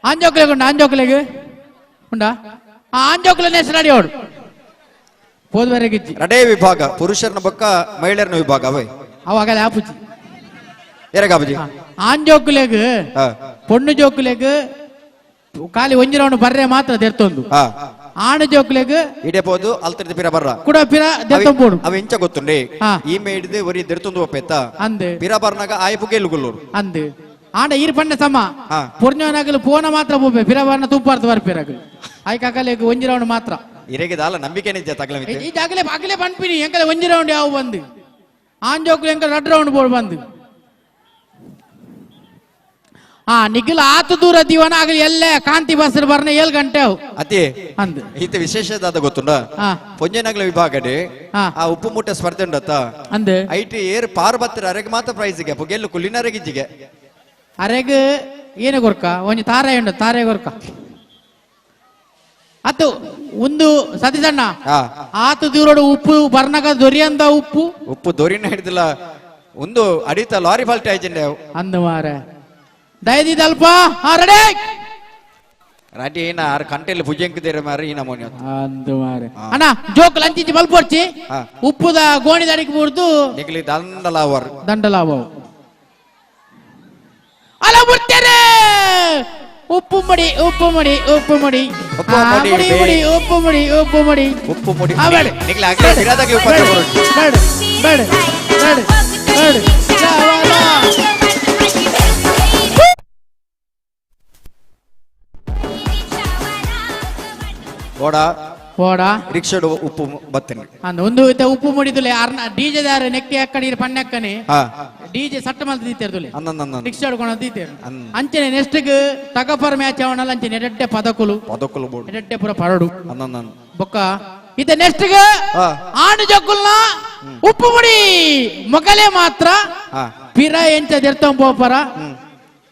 ಆಂಜೋಕ್ಲೆಗ್ ಉಂಡ ಆಂಜೋಕ್ಲೆಗ್ ಉಂಡ ಆಂಜೋಕ್ಲೆ ನೆಸ್ ರೆಡಿ ಅವಡು ಪೋದ್ವರೆಗಿಜ್ಜಿ ರಡೇ ವಿಭಾಗ ಪುರುಷರನ ಬೊಕ್ಕ ಮಹಿಳೆಯರನ ವಿಭಾಗ ಅವೇ ಅವಾಗ ಆಪುಜಿ ಏರಗಾಬುಜಿ ಆಂಜೋಕ್ಲೆಗ್ ಪೊಣ್ಣು ಜೋಕುಲೆಗ್ ಖಾಲಿ ಒಂಜಿ ರೌಂಡ್ ಬರ್ರೆ ಮಾತ್ರ ದೆರ್ತೊಂದು ಆಣ ಜೋಕುಲೆಗ್ ಇಡೆ ಪೋದು ಅಲ್ತರ್ದ ಪಿರ ಬರ್ರ ಕುಡ ಪಿರ ದೆರ್ತೊಂಬೋಡು ಅವ ಇಂಚ ಗೊತ್ತುಂಡೆ ಈ ಮೇಡಿದೆ ಒರಿ ದೆರ್ತೊಂದು ಒಪ್ಪೆತ್ತ ಅಂದೆ ಪಿರ ಬರ್ನಾಗ ಆಯಪು ಗೆಲ್ಲುಗುಲ್ಲೂರು ಅಂದೆ ಆಂಡ ಈರ್ ಪಂಡ ಸಮ ಪೊರ್ಣನಾಗಲು ಪೋನ ಮಾತ್ರ ಪೋಪೆ ಪಿರ ಬರ್ನ ತುಪ್ಪಾರ್ದು ಬರ್ಪಿರಗಲು ಆಯ್ಕಾಕಲೆಗ್ ಒಂಜಿ ರೌಂಡ್ ಮಾತ್ರ ಇರೆಗೆ ದಾಲ ನಂಬಿಕೆ ನಿಜ ತಗಲ ಈ ಜಾಗಲೆ ಅಗಲೆ ಪನ್ಪಿನಿ ಎಂಕಲೆ ಒಂಜಿ ರೌಂಡ್ ಯಾವ ಬಂದು ಆಂಜೋಕ್ಲು ಎಂಕಲೆ ರಡ್ ರೌಂಡ್ ಬೋಡ್ ಬಂದು ಆ ನಿಖಿಲ್ ಆತ ದೂರ ದಿವನ ಆಗಲಿ ಎಲ್ಲೇ ಕಾಂತಿ ಬಸ್ ಬರ್ನ 7 ಗಂಟೆ ಅವು ಅತಿ ಅಂದ್ ಈತ ವಿಶೇಷದಾದ ಗೊತ್ತುಂಡ ಪೊಂಜನಗಲ ವಿಭಾಗಡೆ ಆ ಉಪ್ಪು ಮೂಟೆ ಸ್ಪರ್ಧೆ ಉಂಡತ್ತ ಅಂದ್ IT air ಪಾರ್ಬತ್ತರ ಅರೆಗೆ ಮಾತ್ರ ಪ್ರೈಸ್ಗೆ ಪುಗೆಲ್ಲು ಕುಲಿನರೆಗಿಜ್ಜಿಗೆ ಅರೆಗ್ ಏನ ಕೊರ್ಕ ಒಂಜಿ ತಾರೆ ಉಂಡು ತಾರೆ ಕೊರ್ಕ ಅತ್ತು ಒಂದು ಸತೀಶಣ್ಣ ಆತ ದೂರೋಡು ಉಪ್ಪು ಬರ್ನಗ ದೊರಿಯಂದ ಉಪ್ಪು ಉಪ್ಪು ದೊರಿನ ಹಿಡಿದಿಲ್ಲ ಒಂದು ಅಡಿತ ಲಾರಿ ಫಾಲ್ಟ್ ಆಯ್ತಿಂಡೆ ಅಂದ ಮಾರೆ ದಯದಿದಲ್ಪ ರೆಡಿ ರಾಟಿ ಏನ ಆರು ಕಂಟೆಲ್ ಭುಜಂಕದೇರ ಮಾರಿ ಈ ನಮೂನೆ ಅಂದು ಮಾರೆ ಅಣ್ಣ ಜೋಕ್ ಲಂಚಿಂಚಿ ಬಲ್ಪೊರ್ಚಿ ಉಪ್ಪುದ ಗೋಣಿದ ಅಡಿಗೆ ಬುಡ್ದು ನಿಗಲಿ ದಂಡಲಾವರ್ ದಂಡಲಾವ ಅಲ್ಲ ಬಿಡ್ತೇನೆ ಉಪ್ಪು ಮಡಿ ಉಪ್ಪು ಮಡಿ ಉಪ್ಪು ಮಡಿ ಮುಡಿ ಮುಡಿ ಉಪ್ಪು ಮಡಿ ಉಪ್ಪು ಮಡಿ ಉಪ್ಪು ಮುಡಿ ನಿಗಲಿ ಆಗಲೇ ಬಿರಾದಾಗಿ ಉಪ್ಪು ಬೇಡ ಬೇಡ ಬೇಡ ಬೇಡ ಓಡಾ ಓಡಾ ರಿಕ್ಷಾಡು ಉಪ್ಪು ಬತ್ತನೆ ಅಂದ ಒಂದು ಇತ್ತೆ ಉಪ್ಪು ಮುಡಿದುಲೆ ಅರ್ನ ಡಿಜೆ ದಾರ ನೆಕ್ಕೆ ಅಕ್ಕಡಿ ಪಣ್ಣಕ್ಕನೆ ಡಿಜೆ ಸಟ್ಟ ಮಲ್ತ ದೀತೇರ್ದುಲೆ ರಿಕ್ಷಾ ಹಿಡ್ಕೊಂಡು ದೀತೇರು ಅಂಚನೆ ನೆಕ್ಸ್ಟ್ ತಗಫರ್ ಮ್ಯಾಚ್ ಅವನಲ್ಲ ಅಂಚನೆ ಎಡೆಡ್ಡೆ ಪದಕುಲು ಪದಕುಲು ಬೋಡು ಎಡೆಡ್ಡೆ ಪೂರ ಪರಡು ಅನ್ನನ್ನ ಬೊಕ್ಕ ಇತ್ತೆ ನೆಕ್ಸ್ಟ್ ಆಣು ಜಕ್ಕುಲ್ನ ಉಪ್ಪು ಮುಡಿ ಮೊಗಲೇ ಮಾತ್ರ ಪಿರ ಎಂಚ ದೆರ್ತಂ ಪೋಪರ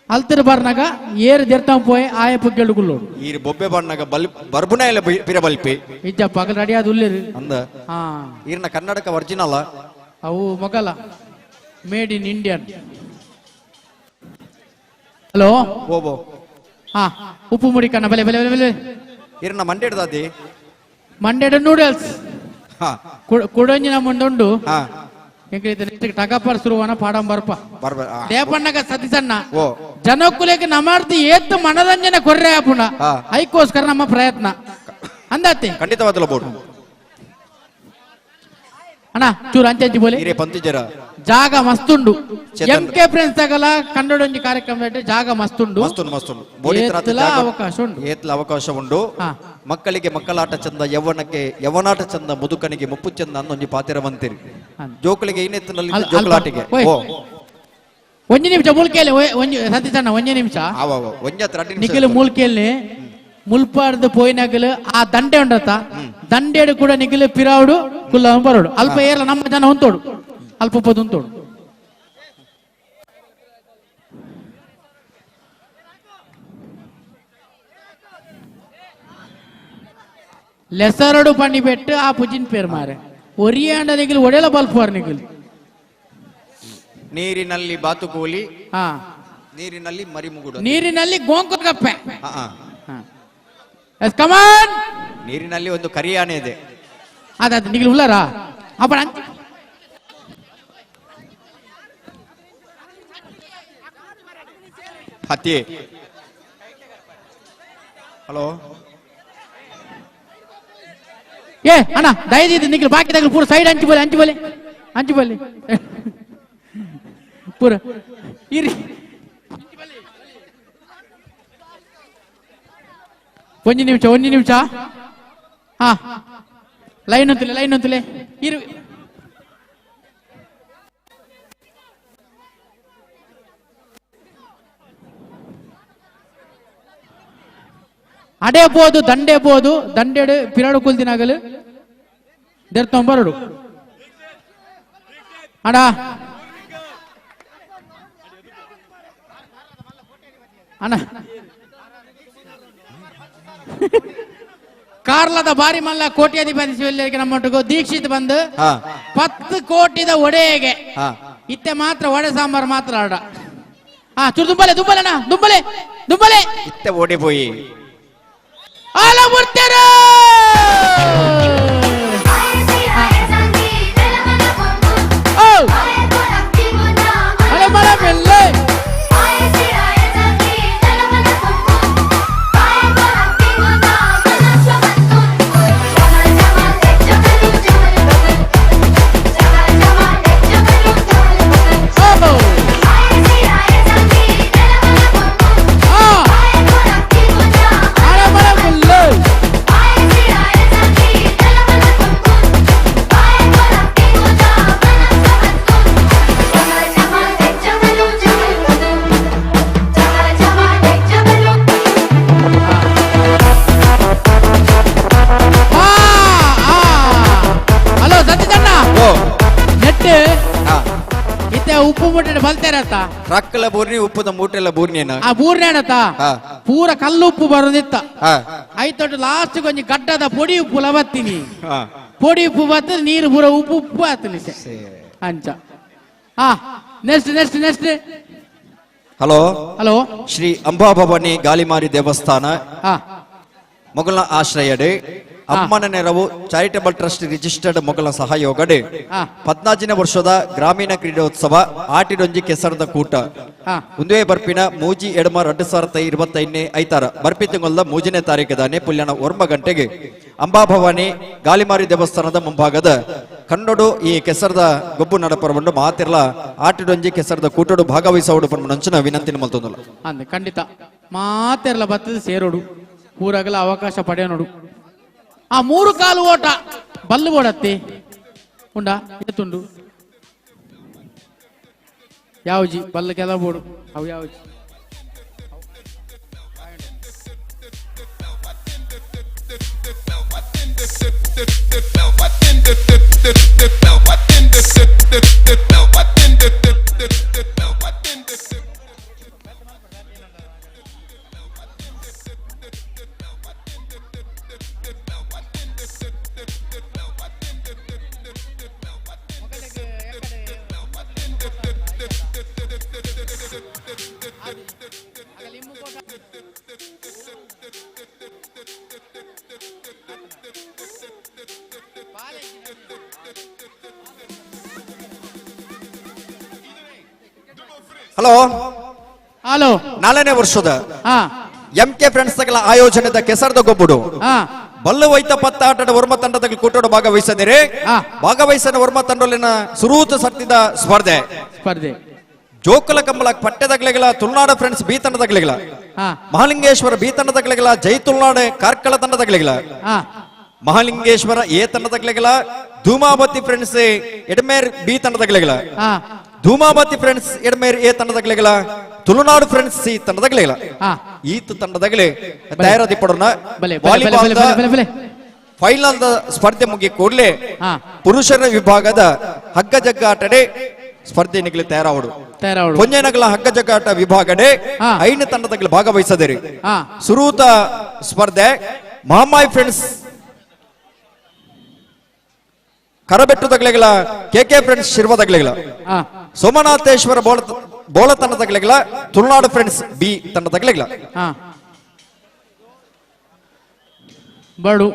ಅಲ್ತಿರ್ ಬರ್ನಾಗ ಏರು ದೆರ್ತಂ ಪೋಯ್ ಆಯ ಪುಗ್ಗೆಳುಗುಲ್ಲೋಡು ಈರು ಬೊಬ್ಬೆ ಬಣ್ಣಗ ಬಲ್ ಬರ್ಬುನ ಇಲ್ಲ ಪಿರ ಬಲ್ಪಿ ಇಜ್ಜಪ್ಪ ಅಗಲ್ ರೆಡಿ ಆದ ಉಲ್ಲೇರು ಅಂದ ಈರ್ನ ಕನ್ನಡಕ ಒರಿಜಿನಲ್ ಅವು ಮೊಗಲ ಮೇಡ್ ಇನ್ ಇಂಡಿಯನ್ ಹಲೋ ಓಬೋ ಹಾ ಉಪ್ಪು ಮುಡಿ ಕಣ್ಣ ಬಲೆ ಬಲೆ ಬಲೆ ಬಲೆ ಈರ್ನ ಮಂಡ್ಯದ ಮಂಡ್ಯದ ನೂಡಲ್ಸ್ ಕುಡಂಜಿನ ಮುಂದುಂಡು ಟಗಪರ್ ಸುರುವನ ಪಾಡಂ ಬರ್ಪ ದೇಪಣ್ಣಗ ಸತೀಸಣ್ಣ ಜನಕ್ಕುಲೆಗೆ ನಮಾರ್ತಿ ಏತ್ತು ಮನರಂಜನೆ ಕೊರ್ರೆ ಆಪುಣ ಐಕೋಸ್ಕರ ನಮ್ಮ ಪ್ರಯತ್ನ ಅಂದಾತಿ ಖಂಡಿತವಾದಲ ಬೋರ್ಡ್ ಅಣ್ಣ ಚೂರು ಅಂಚೆ ಬೋಲಿ ಪಂತಿಜರ ಜಾಗ ಮಸ್ತುಂಡು ಎಂ ಕೆ ಫ್ರೆಂಡ್ಸ್ ತಗಲ ಕನ್ನಡೊಂಜಿ ಕಾರ್ಯಕ್ರಮ ಜಾಗ ಮಸ್ತುಂಡು ಮಸ್ತುಂಡು ಮಸ್ತುಂಡು ಅವಕಾಶ ಉಂಟು ಏತ್ಲ ಅವಕಾಶ ಉಂಡು ಮಕ್ಕಳಿಗೆ ಮಕ್ಕಳಾಟ ಚಂದ ಯವ್ವನಕ್ಕೆ ಯವನಾಟ ಚಂದ ಮುದುಕನಿಗೆ ಮುಪ್ಪು ಚಂದ ಅನ್ನೊಂಜಿ ಪಾತಿರ ಬಂತೀರಿ ಜೋಕುಳಿಗೆ ಏನೆತ್ತಿನಲ್ಲಿ ಜೋಕುಲಾಟಿಗೆ ಒಂಜಿ ನಿಮಿಷ ಮೂಲ್ಕೆಯಲ್ಲಿ ಒಂಜಿ ಸತೀಶಣ್ಣ ಒಂಜಿ ನಿಮಿಷ ನಿಖಿಲ್ ಮೂಲ್ಕೆಯಲ್ಲಿ ಮುಲ್ಪಾರ್ದು ಪೋಯಿನಗಲು ಆ ದಂಡೆ ಉಂಡತ್ತ ದಂಡೆಡು ಕೂಡ ನಿಖಿಲ್ ಪಿರಾವುಡು ಕುಲ್ಲ ಬರೋಡು ಅಲ್ಪ ಏರ್ಲ ನಮ್ಮ ಜನ ಹೊಂತೋಡು ಅಲ್ಪ ಪೊದು ಉಂತೋಡು ಲೆಸರಡು ಪಣ್ಣಿ ಪೆಟ್ಟು ಆ ಪುಜಿನ್ ಪೇರ್ ಮಾರೆ ಒರಿಯಾಂಡ ನಿಖಿಲ್ ಒಡೆಲ ಬಲ್ಪುವಾರ್ ನಿಖಿಲ್ ನೀರಿನಲ್ಲಿ ಬಾತುಕೋಳಿ ನೀರಿನಲ್ಲಿ ಮರಿಮುಗುಡು ನೀರಿನಲ್ಲಿ ಗೋಂಕು ಕಪ್ಪೆ ಕಮಾನ್ ನೀರಿನಲ್ಲಿ ಒಂದು ಕರಿಯಾನೆ ಇದೆ ಅದ ನಿಖಿಲ್ ಉಳ್ಳಾರಾ ಅಪ್ಪ ಹತ್ತಿ ಹಲೋ ಏ ಅಣ್ಣ ದಯದಿದ್ದು ನಿಖಿಲ್ ಬಾಕಿ ತಗಲು ಪೂರ ಸೈಡ್ ಅಂಚು ಬೋಲೆ ಅಂಚು ಬೋಲೆ ಅಂಚು ಬೋಲೆ ಪೂರ ಇರಿ ಒಂಜಿ ನಿಮಿಷ ಒಂಜಿ ನಿಮಿಷ ಹಾ ಲೈನ್ ಅಂತಲೇ ಲೈನ್ ಅಂತಲೇ ಇರು ಅಡೇಬೋದು ದಂಡೇಬೋದು ದಂಡೆಡು ಪಿರಾಡು ಕುಲ್ದಿನಾಗಲು ದೆರ್ತೊಂಬರಡು ಅಡ ಅಣ್ಣ ಕಾರ್ಲದ ಬಾರಿ ಮಲ್ಲ ಕೋಟ್ಯಾಧಿಪತಿ ಶಿವಲ್ಲಿಗೆ ನಮ್ಮೊಟ್ಟಿಗೆ ದೀಕ್ಷಿತ್ ಬಂದು 10 ಕೋಟಿದ ಒಡೆಯಗೆ ಇತ್ತೆ ಮಾತ್ರ ವಡೆ ಸಾಂಬಾರ್ ಮಾತ್ರ ಆಡ ಆ ಚೂರು ದುಂಬಲೆ ದುಂಬಲೆನಾ ದುಂಬಲೆ ದುಂಬಲೆ ಇತ್ತೆ ಓಡಿ ಪೋಯಿ ಆಲ ಮುರ್ತೆರ ಓ ಅಲೆ ಮಲ ಮೆಲ್ಲೆ ಹಲೋ ಸತ್ಯಣ್ಣ ನೆಟ್ ಇತ್ತೆ ಉಪ್ಪು ಮುಟ್ಟೆ ಬಲ್ತೇರತ್ತ ರಕ್ಕಲ ಬೂರ್ನಿ ಉಪ್ಪುದ ಮೂಟೆಲ್ಲ ಬೂರ್ನಿಯನ್ನ ಆ ಬೂರ್ನೇಣತ ಪೂರ ಕಲ್ಲು ಉಪ್ಪು ಬರೋದಿತ್ತ ಐತೊಟ್ಟು ಲಾಸ್ಟ್ ಕೊಂಚ ಗಡ್ಡದ ಪೊಡಿ ಉಪ್ಪು ಬತ್ತೀನಿ ಪೊಡಿ ಉಪ್ಪು ಬತ್ತದ ನೀರು ಪೂರ ಉಪ್ಪು ಉಪ್ಪು ಆತನಿ ಅಂಚ ಹಾ next next next hello hello Shri Ambabhavani Galimari ದೇವಸ್ಥಾನ ಮೊಗಲ ಆಶ್ರಯಡೆ ಅಮ್ಮನ ನೆರವು ಚಾರಿಟಬಲ್ ಟ್ರಸ್ಟ್ ರಿಜಿಸ್ಟರ್ಡ್ ಮೊಗಲ ಸಹಯೋಗಡೆ 14ನೇ ವರ್ಷದ ಗ್ರಾಮೀಣ ಕ್ರೀಡೋತ್ಸವ ಆಟಿಡೊಂಜಿ ಕೆಸರದ ಕೂಟ ಒಂದುವೇ ಬರ್ಪಿನ ಮೂಜಿ ಎಡಮ 2025 ಐತಾರ ಬರ್ಪಿ ತಿಂಗಳ 3ನೇ ತಾರೀಕು ಪುಲ್ಯಾಣ 9 ಗಂಟೆಗೆ ಅಂಬಾಭವಾನಿ ಗಾಲಿಮಾರಿ ದೇವಸ್ಥಾನದ ಮುಂಭಾಗದ ಕನ್ನಡು ಈ ಕೆಸರದ ಗೊಬ್ಬು ನಡಪರವನ್ನು ಮಾತಿರ್ಲ ಆಟಿಡೊಂಜಿ ಕೆಸರದ ಕೂಟಡು ಭಾಗವಹಿಸೋಡು ಪನ್ಮನಂಚಿನ ವಿನಂತಿ ಮಲ್ತೊಂದುಲ್ಲ ಅಂದ್ ಖಂಡಿತ ಮಾತೆರ್ಲ ಬತ್ತದ ಸೇರೋಡು ಪೂರಗಲ ಅವಕಾಶ ಪಡೆಯೋನೋಡು ಆ ಮೂರು ಕಾಲು ಓಟ ಬಲ್ಲು ಓಡತ್ತಿ ಉಂಡಾ ಎತ್ತುಂಡು ಯಾವ್ಜಿ ಬಲ್ಲು ಕೆಲ ಬೋಡು ಅವು ಯಾವ್ಜಿ ಹಲೋ ಹಲೋ 4ನೇ ವರ್ಷದ ಎಂ ಕೆ ಫ್ರೆಂಡ್ಸ್ ತಗಲ ಆಯೋಜನೆದ ಕೆಸರದ ಗೊಬ್ಬುಡು ಬಲ್ಲು ವೈತ ಪತ್ತ ಆಟದ ವರ್ಮ ತಂಡದ ಕೂಟೋಡು ಭಾಗವಹಿಸದಿರಿ ಭಾಗವಹಿಸದ ವರ್ಮ ತಂಡಲಿನ ಸುರೂತ ಸರ್ತಿದ ಸ್ಪರ್ಧೆ ಸ್ಪರ್ಧೆ ಜೋಕುಲ ಕಂಬಳ ಪಟ್ಟೆದಗ್ಲಿಗಳ ತುಳುನಾಡ ಫ್ರೆಂಡ್ಸ್ ಬಿ ತಂಡದಗ್ಲಿಗಳ ಮಹಾಲಿಂಗೇಶ್ವರ ಬಿ ತಂಡದಗ್ಲಿಗಳ ಜೈ ತುಳುನಾಡು ಕಾರ್ಕಳ ತಂಡದಗ್ಲಿಗಳ ಮಹಾಲಿಂಗೇಶ್ವರ ಎ ತಂಡದಗ್ಲಿಗಳ ಧೂಮಾವತಿ ಫ್ರೆಂಡ್ಸ್ ಎಡಮೇರ್ ಬಿ ತಂಡದಗ್ಲಿಗಳ ಧೂಮಾವತಿ ಫ್ರೆಂಡ್ಸ್ ಎಡಮೇರ್ ಎ ತಂಡದಗ್ಲಿಗಳ ತುಳುನಾಡು ಫ್ರೆಂಡ್ಸ್ ಸಿ ತಂಡದಗ್ಲಿಗಳ ಈತ ತಂಡದಗ್ಲಿ ತಯಾರಾದಿ ಪಡೋಣ ವಾಲಿಬಾಲ್ ಫೈನಲ್ ಸ್ಪರ್ಧೆ ಮುಗಿ ಕೂಡಲೇ ಪುರುಷರ ವಿಭಾಗದ ಹಗ್ಗ ಜಗ್ಗಾಟಡೆ ಸ್ಪರ್ಧೆ ನಿಗಲಿ ತಯಾರಾವಡು ಪೊಂಜನಗಳ ಹಗ್ಗ ಜಗ್ಗಾಟ ವಿಭಾಗಡೆ ಐನು ತಂಡದಗ್ಲಿ ಭಾಗವಹಿಸದಿರಿ ಸುರೂತ ಸ್ಪರ್ಧೆ ಮಹಾಮಾಯಿ ಫ್ರೆಂಡ್ಸ್ ಕರಬೆಟ್ಟುದಗ್ಲಿಗಳ ಕೆ ಕೆ ಫ್ರೆಂಡ್ಸ್ ಶಿರ್ವದಗ್ಲಿಗಳ ಸೋಮನಾಥೇಶ್ವರ ಬೋಳ ತಂಡದಗ್ಲಿಗಳ ತುಳುನಾಡು ಫ್ರೆಂಡ್ಸ್ ಬಿ ತಂಡದಗ್ಲಿಗಳ ಬಡು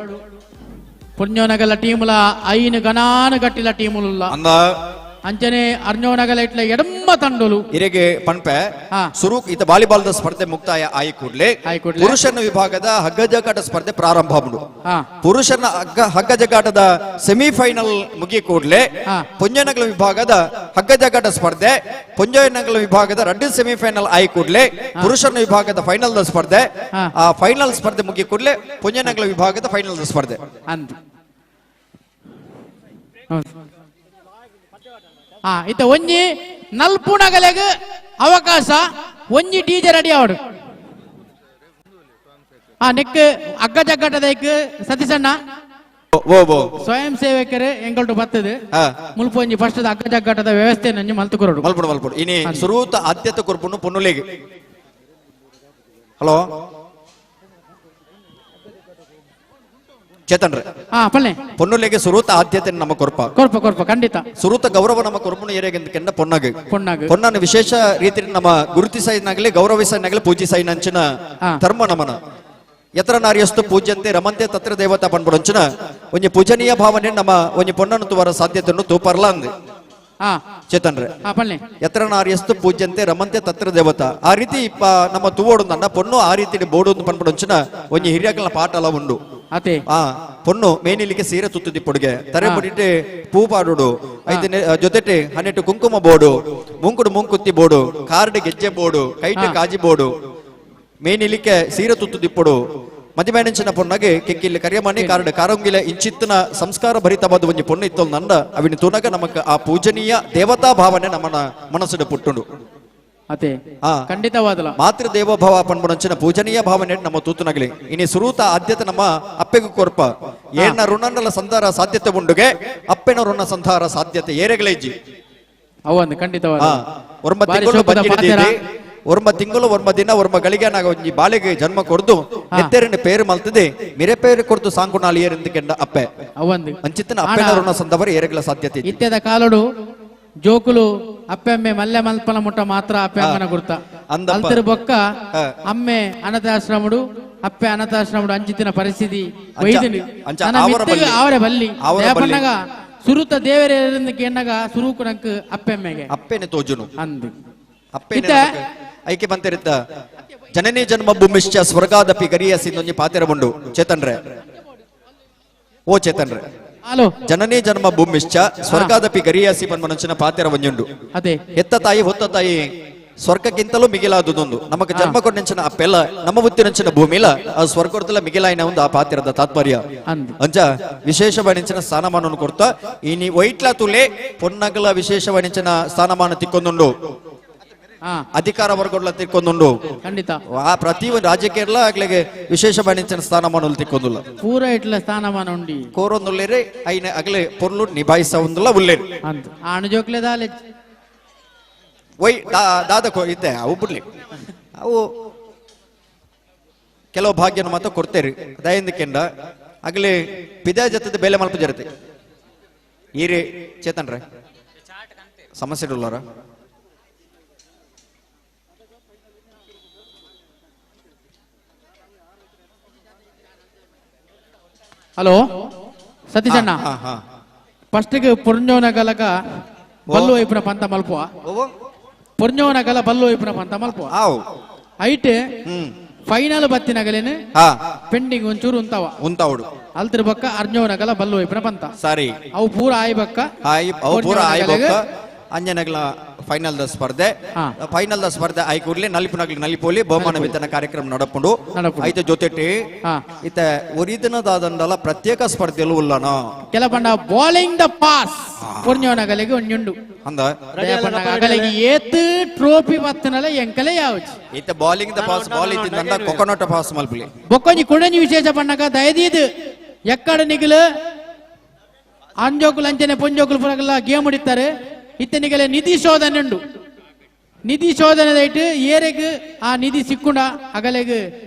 ಪುಣ್ಯೋನಗಲ ಟೀముల ಐನು ಗಣಾನು ಗಟ್ಟಿಲ ಟೀములుಲ್ಲ ಅಂದ ಅಂಚನೆ ಅರ್ನೋನಗಲ ಇಟ್ಲ ಎಡಮ್ಮ ತಂಡಲು ಇರೆಗೆ ಪನ್ಪೆ ಸುರೂಕ್ ಈತ ವಾಲಿಬಾಲ್ ಸ್ಪರ್ಧೆ ಮುಕ್ತಾಯ ಆಯಿ ಕೂಡಲೇ ಪುರುಷನ ವಿಭಾಗದ ಹಗ್ಗಜಗ್ಗಾಟ ಸ್ಪರ್ಧೆ ಪ್ರಾರಂಭ ಉಂಡು ಪುರುಷನ ಹಗ್ಗಜಗ್ಗಾಟದ ಸೆಮಿಫೈನಲ್ ಮುಗಿ ಕೂಡಲೇ ಪೊಂಜನಗಲ ವಿಭಾಗದ ಹಗ್ಗಜಗ್ಗಾಟ ಸ್ಪರ್ಧೆ ಪೊಂಜನಗಲ ವಿಭಾಗದ ರಡ್ಡು ಸೆಮಿಫೈನಲ್ ಆಯಿ ಕೂಡಲೇ ಪುರುಷನ ವಿಭಾಗದ ಫೈನಲ್ ಸ್ಪರ್ಧೆ ಆ ಫೈನಲ್ ಸ್ಪರ್ಧೆ ಮುಗಿ ಕೂಡಲೇ ಪೊಂಜನಗಲ ವಿಭಾಗದ ಫೈನಲ್ ಸ್ಪರ್ಧೆ ಇತ್ತ ಒಂಜಿ ನಲ್ಪುಣಗಲೆಗ್ ಅವಕಾಶ ಒಂಜಿ ಡಿಜೆ ರೆಡಿ ಆವಡು ನೆಕ್ ಅಗ್ಗ ಜಗ್ಗಟದೈಕ್ ಸತೀಶಣ್ಣ ಸ್ವಯಂ ಸೇವಕರು ಎಂಗಲ್ಟು ಬರ್ತದೆ ಮುಲ್ಪ ಒಂಜಿ ಫಸ್ಟ್ ಅಗ್ಗ ಜಗ್ಗಟದ ವ್ಯವಸ್ಥೆ ನಂಜಿ ಮಲ್ತು ಕೊರಡು ಮಲ್ಪಡು ಮಲ್ಪಡು ಇನಿ ಸುರೂತ ಆದ್ಯತೆ ಕೊರ್ಪುನು ಪೊನ್ನುಲೆಗ್ ಹಲೋ ಚೇತನ್ರೆ ಪಲ್ಲೆ ಪೊನ್ನುಲೆಗೆ ಸುರೂತ ಆದ್ಯತೆ ನಮ್ಮ ಕೊರ್ಪ ಕೊರ್ಪ ಕೊರ್ಪ ಖಂಡಿತ ಸುರೂತ ಗೌರವ ನಮ್ಮ ಕೊರ್ಪುನ ಏರಿಯಾಗೆ ಕೆಂಡ ಪೊನ್ನಗ್ ಪೊನ್ನಗ್ ಪೊನ್ನನ್ನು ವಿಶೇಷ ರೀತಿಯಲ್ಲಿ ನಮ್ಮ ಗುರುತಿಸೈನಾಗಲಿ ಗೌರವಿಸೈನಾಗಲಿ ಪೂಜಿಸೈನಂಚಿನ ಧರ್ಮ ನಮನ ಯತ್ರ ನಾರ್ಯಸ್ತು ಪೂಜ್ಯಂತೆ ರಮಂತೆ ತತ್ರ ದೇವತಾ ಪನ್ಪುಡಂಚಿನ ಒಂಜಿ ಪೂಜನೀಯ ಭಾವನೆ ನಮ್ಮ ಒಂಜಿ ಪೊನ್ನನ್ನು ತುವರ ಸಾಧ್ಯತೆಯನ್ನು ತೂಪರ್ಲ ಅಂದ್ ಚೇತನ್ರೆ ಯತ್ರ ನಾರ್ಯಸ್ತು ಪೂಜ್ಯಂತೆ ರಮಂತೆ ತತ್ರ ದೇವತಾ ಆ ರೀತಿ ನಮ್ಮ ತೂವೋಡು ನನ್ನ ಪೊಣ್ಣು ಆ ರೀತಿ ಬೋಡು ಪನ್ಪುಡಂಚಿನ ಒಂಜಿ ಹಿರಿಯಕಲ್ನ ಪಾಠ ಅಲ ಉಂಡು ಪೊಣ್ಣು ಮೇನಿಲಿಕ್ಕೆ ಸೀರೆ ತುತ್ತುದಿ ಪೊಡುಗೆ ತರೆ ಪೊಡಿಟೆ ಪೂ ಪಾಡುಡು ಐತೆ ಜೊತೆಟೆ ಹನ್ನೆಟ್ಟು ಕುಂಕುಮ ಬೋಡು ಮುಂಕುಡು ಮುಂಕುತ್ತಿ ಬೋಡು ಕಾರ್ಡ್ ಗೆಜ್ಜೆ ಬೋಡು ಕೈಟೆ ಕಾಜಿ ಬೋಡು ಮೇನಿಲಿಕ್ಕೆ ಸೀರೆ ತುತ್ತು ದಿಪ್ಪುಡು ಮದಿಮೇಣಂಚಿನ ಪೊಣ್ಣಗೆ ಕೆಕ್ಕಿಲ್ಲಿ ಕರಿಯಮಣಿ ಕಾರ್ಡ್ ಕಾರಂಗಿಲ ಇಂಚಿತ್ತಿನ ಸಂಸ್ಕಾರ ಭರಿತವಾದ ಒಂಜಿ ಪೊಣ್ಣು ಇತ್ತಲ್ ನಂಡ ಅವಿನ ತುನಗ ನಮಕ್ ಆ ಪೂಜನೀಯ ದೇವತಾ ಭಾವನೆ ನಮ್ಮನ ಮನಸ್ಸುಡು ಪುಟ್ಟುಂಡು ಅದೇ ಖಂಡಿತವಾದಲ ಮಾತೃ ದೇವೋಭವ ಪನ್ಪುನಂಚಿನ ಪೂಜನೀಯ ಭಾವನೆ ನಮ್ಮ ತೂತುನಗಲಿ ಇನಿ ಸುರೂತ ಆದ್ಯತೆ ನಮ್ಮ ಅಪ್ಪೆಗೂ ಕೊರ್ಪ ಏನ ಋಣನಲ ಸಂಧಾರ ಸಾಧ್ಯತೆ ಉಂಡುಗೆ ಅಪ್ಪೆನ ಋಣ ಸಂಧಾರ ಸಾಧ್ಯತೆ ಏರೆಗಳೇಜಿ ಅವೊಂದು ಖಂಡಿತವಾದ ಒರ್ಮ ತಿಂಗಳು ಬಂದಿದೆ ಒರ್ಮ ತಿಂಗಳು ಒರ್ಮ ದಿನ ಒರ್ಮ ಗಳಿಗೆ ನಾಗ ಒಂಜಿ ಬಾಲೆಗೆ ಜನ್ಮ ಕೊರ್ದು ಎತ್ತೆರನೆ ಪೇರು ಮಲ್ತದೆ ಮಿರೆ ಪೇರು ಕೊರ್ದು ಸಾಂಕುನಾಲಿ ಏರೆಂದು ಕೆಂಡ ಅಪ್ಪೆ ಅವೊಂದು ಅಂಚಿತ್ತನ ಅಪ್ಪೆನ ಋಣ ಸಂದವರು ಏರೆಗಳ ಸಾಧ್ಯತೆ ಇತ್ಯದ ಕಾಲಡು ಜೋಕುಲು ಅಪ್ಪೆಮ್ಮೆ ಮಲ್ಲೆ ಮಲ್ಪನ ಮುಟ್ಟ ಮಾತ್ರ ಅಪ್ಪೆ ಅಮ್ಮನ ಗುರ್ತ ಅಲ್ತಿರು ಬೊಕ್ಕ ಅಮ್ಮೆ ಅನಾಥಾಶ್ರಮಡು ಅಪ್ಪೆ ಅನಾಥಾಶ್ರಮಡು ಅಂಚಿತ್ತಿನ ಪರಿಸ್ಥಿತಿ ಅವರೇ ಬಲ್ಲಿ ಪನ್ನಗ ಸುರುತ ದೇವರೇ ಕೇಣ್ಣಗ ಸುರುಕು ನಂಕ್ ಅಪ್ಪೆಮ್ಮೆಗೆ ಅಪ್ಪೆನೆ ತೋಜುನು ಅಂದು ಅಪ್ಪೆನೆ ಐಕೆ ಬಂತಿರುತ್ತ ಜನನಿ ಜನ್ಮ ಭೂಮಿಶ್ಚ ಸ್ವರ್ಗಾದಪಿ ಗರಿಯಸಿ ಒಂಜಿ ಪಾತೆರ ಉಂಡು ಚೇತನ್ರೆ ಓ ಚೇತನ್ರೆ ಹಲೋ ಜನನಿ ಜನ್ಮ ಭೂಮಿಶ್ಚ ಸ್ವರ್ಗಾದಪಿ ಗರಿಯಾಸಿ ಪನ್ಮನಂಚಿನ ಪಾತೆರ ಒಂಜುಂಡು ಅದೇ ಎತ್ತ ತಾಯಿ ಹೊತ್ತ ತಾಯಿ ಸ್ವರ್ಗಕ್ಕಿಂತಲೂ ಮಿಗಿಲಾದುದೊಂದು ನಮಕ್ ಜನ್ಮ ಕೊಟ್ಟಂಚಿನ ಅಪ್ಪೆಲ್ಲ ನಮ್ಮ ಬುತ್ತಿನಂಚಿನ ಭೂಮಿಲ ಆ ಸ್ವರ್ಗದಲ್ಲ ಮಿಗಿಲಾಯಿನ ಒಂದು ಆ ಪಾತಿರದ ತಾತ್ಪರ್ಯ ಅಂಚ ವಿಶೇಷವಾಣಿಂಚಿನ ಸ್ಥಾನಮಾನವನ್ನು ಕೊಡ್ತಾ ಇನಿ ವೈಟ್ಲ ತುಲೆ ಪೊನ್ನಗಲ ವಿಶೇಷವಾಣಿಂಚಿನ ಸ್ಥಾನಮಾನ ತಿಕ್ಕೊಂದುಂಡು ಅಧಿಕಾರ ವರ್ಗಗಳ ತಿಕ್ಕೊಂದುಂಡು ಖಂಡಿತ ಆ ಪ್ರತಿ ಒಂದು ರಾಜಕೀಯ ಆಗ್ಲಿಗೆ ವಿಶೇಷವಾಣಿಂಚಿನ ಸ್ಥಾನಮಾನ ತಿಕ್ಕೊಂದುಲ್ಲ ಪೂರ ಇಟ್ಲ ಸ್ಥಾನಮಾನ ಉಂಡಿ ಕೋರೊಂದುಲ್ಲೇರೆ ಐನ ಅಗಲೆ ಪೊರ್ಲು ನಿಭಾಯಿಸ ಒಂದುಲ್ಲ ಉಲ್ಲೇರಿ ಅಂತ ಆಣಜೋಕ್ಲೆ ದಾಲೆ ಒಯ್ ದಾದ ಇತ್ತೆ ಅವು ಬಿಡ್ಲಿ ಅವು ಕೆಲವು ಭಾಗ್ಯನ ಮಾತ್ರ ಕೊಡ್ತೇರಿ ದಯಂದಕ್ಕೆಂಡ ಅಗಲಿ ಪಿದ ಜೊತೆ ಬೇಲೆ ಮಲ್ಪ ಜರತೆ ಈರಿ ಚೇತನ್ರೆ ಸಮಸ್ಯೆ ಉಳ್ಳಾರ ಹಲೋ ಸತೀಶ್ ಅಣ್ಣ ಫಸ್ಟ್ ಪುರ್ಜೋನ ಗಲಕ ಬಲ್ಲು ಐಪುನ ಪಂತ ಮಲ್ಪುವ ಪುರ್ಜೋನ ಗಲ ಬಲ್ಲು ಐಪುನ ಪಂತ ಮಲ್ಪುವ ಐಟ್ ಫೈನಲ್ ಬತ್ತಿನಗಲೇನು ಪೆಂಡಿಂಗ್ ಒಂಚೂರು ಉಂತಾವ ಉಂತಾವಡು ಅಲ್ತಿರ ಬಕ್ಕ ಅರ್ಜೋನ ಗಲ ಬಲ್ಲು ಐಪುನ ಪಂತ ಸರಿ ಅವು ಪೂರ ಆಯ್ ಬಕ್ಕ ಅವು ಪೂರ ಆಯ್ ಬಕ್ಕ ಅಂಜನಗಲ ಫೈನಲ್ the ಸ್ಪರ್ಧೆ ಫೈನಲ್ the ಸ್ಪರ್ಧೆ ಆಯ್ ಕೂಡ್ಲೆ ನಲಿಪುನಗಲಿ ನಲಿಪೋಲಿ ಬಹುಮಾನ ವಿತರಣ ಕಾರ್ಯಕ್ರಮ ನಡಪುಂಡು ಐತ ಜೊತೆಟಿ ಇತ ಒರಿದಿನದಾದಂಡಲ ಪ್ರತ್ಯೇಕ ಸ್ಪರ್ಧೆಲು ಉಲ್ಲನ ಕೆಲ ಪಂಡ ಬೌಲಿಂಗ್ the pass ಪುರ್ಜೋನಗಲಿಗೆ ಒಂಜುಂಡು ಅಂದ ಅಗಲಿಗೆ ಏತ್ ಟ್ರೋಫಿ ಬತ್ತನಲ ಎಂಕಲೆ ಯಾವಚಿ ಇತ ಬೌಲಿಂಗ್ the pass ball ಇತ್ತಿಂದ ಕೊಕೊನಟ್ ಪಾಸ್ ಮಲ್ಪುಲಿ ಬೊಕ್ಕೊಂಜಿ ಕುಡಂಜಿ ವಿಶೇಷ ಪಣ್ಣಗ ದಯದೀದ್ ಎಕ್ಕಡ ನಿಗಿಲು ಅಂಜೋಕುಲು ಅಂಚನೆ ಪೊಂಜೋಕುಲು ಪುರಗಲ ಗೇಮ್ ಹೊಡಿತಾರೆ ಇತ್ತನಿಗೆಲ್ಲ ನಿಧಿ ಶೋಧನೆ ಉಂಡು ನಿಧಿ ಶೋಧನೆ ದೈಟ್ ಏರೆಗ್ ಆ ನಿಧಿ ಸಿಕ್ಕುಂಡ ಅಗಲೆಗ್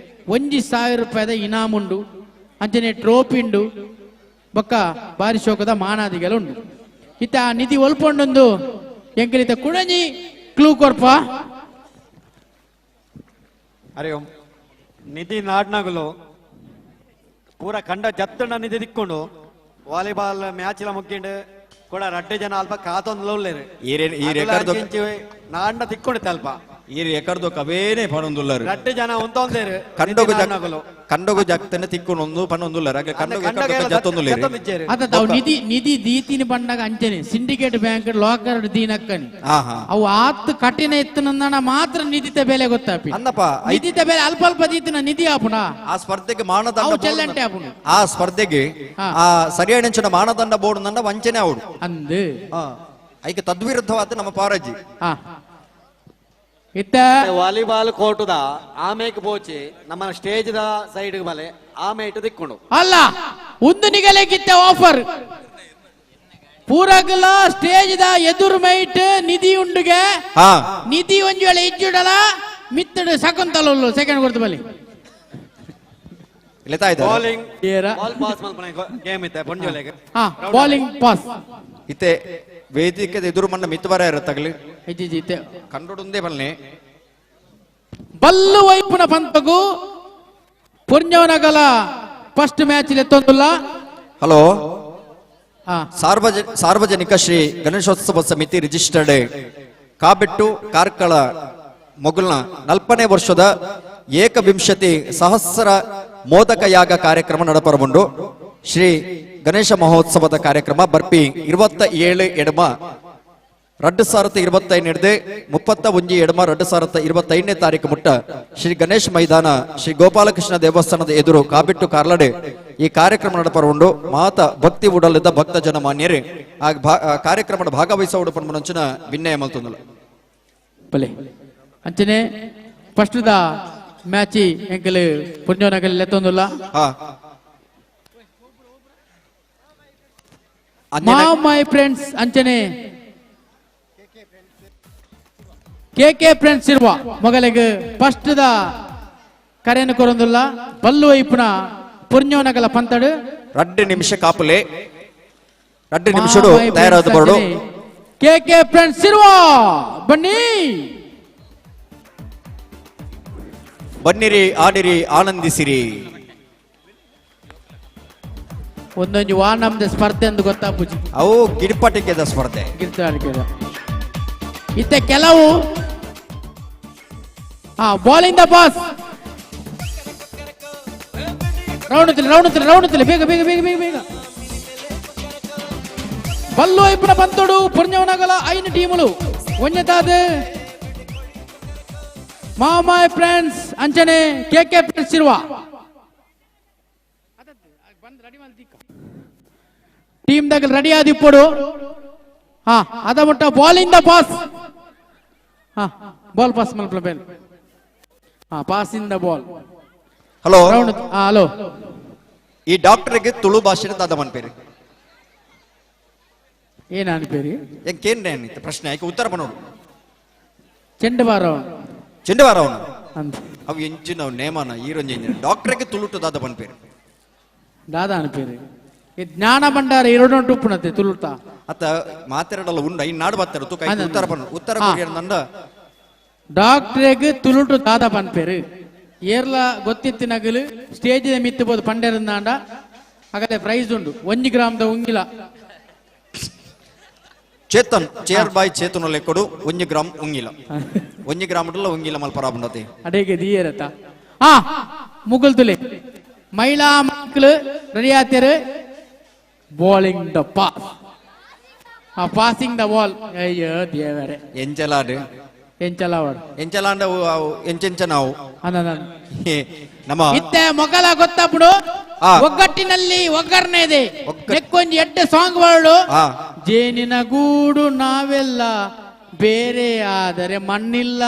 1000 ರೂಪಾಯಿದ ಇನಾಮ್ ಉಂಡು ಅಂಚನೆ ಟ್ರೋಫಿ ಉಂಡು ಬೊಕ್ಕ ಬಾರಿ ಶೋಕದ ಮಾನಾದಿಗೆಲ್ಲ ಉಂಡು ಇತ್ತ ಆ ನಿಧಿ ಒಲ್ಪೊಂಡೊಂದು ಎಂಕಲಿತ ಕುಡಂಜಿ ಕ್ಲೂ ಕೊರ್ಪ ಅರೆ ನಿಧಿ ನಾಡ್ನಗಲು ಪೂರ ಕಂಡ ಜತ್ತಣ್ಣ ನಿಧಿ ದಿಕ್ಕೊಂಡು ವಾಲಿಬಾಲ್ ಮ್ಯಾಚ್ ಲ ಮುಗ್ಗಿಂಡು ಕೂಡ ರಡ್ಡೆ ಜನ ಅಲ್ಪ ಕಾತೊಂದು ಉಲ್ಲೇರು ಈ ರೆಕಾರ್ಡ್ ನಾಡ್ನ ತಿಕ್ಕೊಂಡಿತ್ತೆ ಅಲ್ಪ ಈ ರೆಕಾರ್ಡ್ ಕವೇನೆ ಪಣೊಂದುಲ್ಲರು ರಡ್ಡೆ ಜನ ಉಂತೊಂದೇರು ಕಂಡೋಗು ಕಂಡೋಗು ಜಾಗ್ತನೆ ತಿಕ್ಕೊಂಡೊಂದು ಪಣೊಂದುಲ್ಲರು ಹಾಗೆ ಕಂಡೋಗು ಜತ್ತೊಂದುಲ್ಲೇರು ಅದ ತಾವು ನಿಧಿ ನಿಧಿ ದೀತಿನ ಬಂಡಾಗ ಅಂಚನೆ ಸಿಂಡಿಕೇಟ್ ಬ್ಯಾಂಕ್ ಲಾಕರ್ ದೀನಕ್ಕನಿ ಅವು ಆತ್ ಕಠಿಣ ಇತ್ತನಂದಣ ಮಾತ್ರ ನಿಧಿತ ಬೆಲೆ ಗೊತ್ತಾಪಿ ಅಂದಪ್ಪ ನಿಧಿತ ಬೆಲೆ ಅಲ್ಪ ಅಲ್ಪ ದೀತಿನ ನಿಧಿ ಆಪುಣ ಆ ಸ್ಪರ್ಧೆಗೆ ಮಾನದಂಡ ಚೆಲ್ಲಂಟೆ ಆಪುಣ ಆ ಸ್ಪರ್ಧೆಗೆ ಆ ಸರಿಯಾದ ಮಾನದಂಡ ಬೋರ್ಡ್ ನನ್ನ ವಂಚನೆ ಅವಡು ಅಂದು ಐಕೆ ತದ್ವಿರುದ್ಧವಾದ ನಮ್ಮ ಪಾರಜ್ಜಿ ಇತ್ತ ವಾಲಿಬಾಲ್ ಕೋರ್ಟುದ ಆಮೇಕ್ ಪೋಚಿ ನಮ್ಮ ಸ್ಟೇಜ್ the side ಬಲೆ ಆಮೆ ಇಟ್ಟು ದಿಕ್ಕೊಂಡು ಅಲ್ಲ ಒಂದು ನಿಗಲೆಗಿತ್ತ ಆಫರ್ ಪೂರಗಲ ಸ್ಟೇಜ್ the ಎದುರು ಮೈಟ್ ನಿಧಿ ಉಂಡುಗೆ ನಿಧಿ ಒಂಜು ವೇಳೆ ಇಜ್ಜುಡಲ ಮಿತ್ತಡು ಶಕುಂತಲ ಸೆಕೆಂಡ್ ಕೊಡ್ತು ಬಲಿ. ಬೌಲಿಂಗ್ ಬಾಲ್ ಪಾಸ್ ಮಲ್ಪನ ಗೇಮ್ ಇತ್ತೆ ಪೊಂಜೋಲೆಗ್. ಹಾ, ಬೌಲಿಂಗ್ ಪಾಸ್. ಇತ್ತೆ ವೇದಿಕೆ ಎದುರು ಮಣ್ಣ ಮಿತ್ತುವರ ಇರತ್ತಗಲಿ. ಇಜ್ಜಿ ಇತ್ತೆ ಕಂಡೊಡುಂದೇ ಬಲ್ನೆ. Ballu ವೈಪುನ ಪಂತಗು ಪುಣ್ಯವನಗಲ first match ಲೆತ್ತೊಂದುಲ್ಲ. ಹಲೋ, ಸಾರ್ವಜನಿಕ ಶ್ರೀ ಗಣೇಶೋತ್ಸವ ಸಮಿತಿ ರಿಜಿಸ್ಟರ್ಡ್ ಕಾಬೆಟ್ಟು ಕಾರ್ಕಳ ಮೊಗಲ್ನ 40ನೇ ವರ್ಷದ ಏಕವಿಂಶತಿ ಸಹಸ್ರ ಮೋದಕ ಯಾಗ ಕಾರ್ಯಕ್ರಮ ನಡಪರಬುಂಡು. ಶ್ರೀ ಗಣೇಶ ಮಹೋತ್ಸವದ ಕಾರ್ಯಕ್ರಮ ಬರ್ಪಿ 27 ಎಡಮ 2025 31 ಎಡಮ 2025ನೇ ತಾರೀಕು ಮುಟ್ಟ ಶ್ರೀ ಗಣೇಶ್ ಮೈದಾನ ಶ್ರೀ ಗೋಪಾಲಕೃಷ್ಣ ದೇವಸ್ಥಾನದ ಎದುರು ಕಾಬಿಟ್ಟು ಕಾರ್ಲಡೆ ಈ ಕಾರ್ಯಕ್ರಮ ನಡಪರವುಂಡು. ಮಾತ ಭಕ್ತಿ ಉಡಲಿದ್ದ ಭಕ್ತ ಜನಮಾನ್ಯರೇ ಆ ಕಾರ್ಯಕ್ರಮದ ಭಾಗವಹಿಸುವ ಪನ್ಮನಂಚಿನ ವಿನಯ ಮಲ್ತೊಂದುಲ್ಲ. ಬಲೆ ಅಂಚನೆ ಫಸ್ಟ್ the match ಎಂಕಲ್ ಪುಣ್ಯನಗಲ್ ಲೆತ್ತೊಂದುಲ್ಲ. ಮಾ my friends ಅಂಚನೆ ಕೆ ಕೆ ಫ್ರೆಂಡ್ಸ್ ಇರುವ ಮೊಗಲಿಗೆ ಫಸ್ಟ್ the ಕರೆಯನ್ನು ಕೊರೊಂದುಲ್ಲ. ಬಲ್ಲು ವೈಪುನ ಪುಣ್ಯನಗಲ ಪಂತಡು 2 ನಿಮಿಷ ಕಾಪುಲೆ 2 ನಿಮಿಷಡು ತಯಾರಾದ ಬರಡು. ಕೆ ಕೆ ಫ್ರೆಂಡ್ಸ್ ಇರುವ ಬನ್ನಿ ಬನ್ನಿರಿ, ಆಡಿರಿ, ಆನಂದಿಸಿರಿ. ಒಂದೊಂದು ವಾನಮ್ದ ಸ್ಪರ್ಧೆ ಎಂದು ಗೊತ್ತಾಪುಜಿ. ಅವು ಗಿಡ್ಪಾಟಿಕೆದ ಸ್ಪರ್ಧೆ. ಗಿಡ್ಪಾಟಿಕೆದ ಇತ್ತೆ ಕೆಲವು ಬಾಲಿಂದ ಪಾಸ್ ರೌಂಡ್ ರೌಂಡ್ ರೌಂಡ್ ಬೇಗ ಬೇಗ ಬೇಗ ಬೇಗ ಬೇಗ ಬಲ್ಲು ಐಪುನ ಬಂತೋಡು ಪುಣ್ಯವನಗಲ 5 ಟೀములు ಒಂಜೆತಾದ ಮಾಮಾಯ್ ಫ್ರೆಂಡ್ಸ್ ಅಂಚನೆ ಕೆ ಕೆ ಫ್ರೆಂಡ್ಸ್ ಇರುವ ಟೀಮ್ ದಾಗ ರೆಡಿ ಆದಿಪ್ಪಡು. ಹಾ ಅದ ಮುಟ್ಟ ಬಾಲಿಂದ ಪಾಸ್. ಹಾ ಬಾಲ್ ಪಾಸ್ ಮಲ್ಪಲ ಬೇಲ್. ಹಾ pass in the ball. Hello round. Hello, ಈ ಡಾಕ್ಟರ್ಗೆ ತುಳು ಭಾಷೆ ದಾದ ಮನ್ಪೇರಿ ಏನ್ ಅನ್ಪೇರಿ ಎಂಕೇನ್ ಪ್ರಶ್ನೆ ಆಯ್ಕೆ ಉತ್ತರ ಬನ್ನೋಡು. ಚೆಂಡವಾರ ಚೆಂಡವಾರ ಅವನು ಅವು ಎಂಚಿನ ನೇಮನ ಈರೊಂಜಿ ಡಾಕ್ಟರ್ಗೆ ತುಳುಟು ದಾದ ಮನ್ಪೇರಿ ದಾದ ಅನ್ಪೇರಿ ಈ ಜ್ಞಾನ ಭಂಡಾರ ಎರಡು ಉಪ್ಪುನತೆ ತುಳುಟ ಅತ್ತ ಮಾತೆರಡಲ್ಲ ಉಂಡ ಈ ನಾಡು ಬತ್ತಾರೆ ತುಕ ಉತ್ತರ ಬನ್ನು ಉತ್ತರ ಕೊರಿಯರ್ ಡಾಕ್ಟ್ರೆಗ್ ತುಳುಟು ದಾದ ಪನ್ಪೇರು ಏರ್ಲ ಗೊತ್ತಿತ್ತಿನಗಲು ಸ್ಟೇಜ್ ಮಿತ್ತು ಬೋದು ಪಂಡೆರಂದಾಂಡ ಹಾಗಾದ್ರೆ ಪ್ರೈಸ್ ಉಂಡು 1 ಗ್ರಾಮದ ಉಂಗಿಲ. ಚೇತನ್ ಚೇರ್ ಬಾಯ್ ಚೇತನ ಲೆಕ್ಕಡು 1 ಗ್ರಾಮ್ ಉಂಗಿಲ 1 ಗ್ರಾಮ್ ಉಂಗಿಲ ಮಲ್ಪರಾಬುಂಡತೆ ಅಡೇಗೆ ದಿಯರತ. ಹಾ ಮುಗುಲ್ ತುಲೆ ಮಹಿಳಾ ಮಕ್ಕಳು ready ಆತೇರು. Bowling the pass, passing the ball. ಅಯ್ಯೋ ದೇವರೇ, ಎಂಚಲಾಡು ಎಂಚಲಾವಡು ಎಂಚಲಾಂಡ ಎಂಚೆಂಚ ನಾವು ನಮ್ಮ ಇತ್ತೆ ಮೊಗಲ ಗೊತ್ತಪ್ಪಡು ಒಗ್ಗಟ್ಟಿನಲ್ಲಿ ಒಗ್ಗರಣೆ ಇದೆ. ನೆಕ್ಕೊಂಜಿ ಎಡ್ಡೆ ಸಾಂಗ್ ವರ್ಡು ಜೇನಿನ ಗೂಡು ನಾವೆಲ್ಲ ಬೇರೆ ಆದರೆ ಮಣ್ಣಿಲ್ಲ.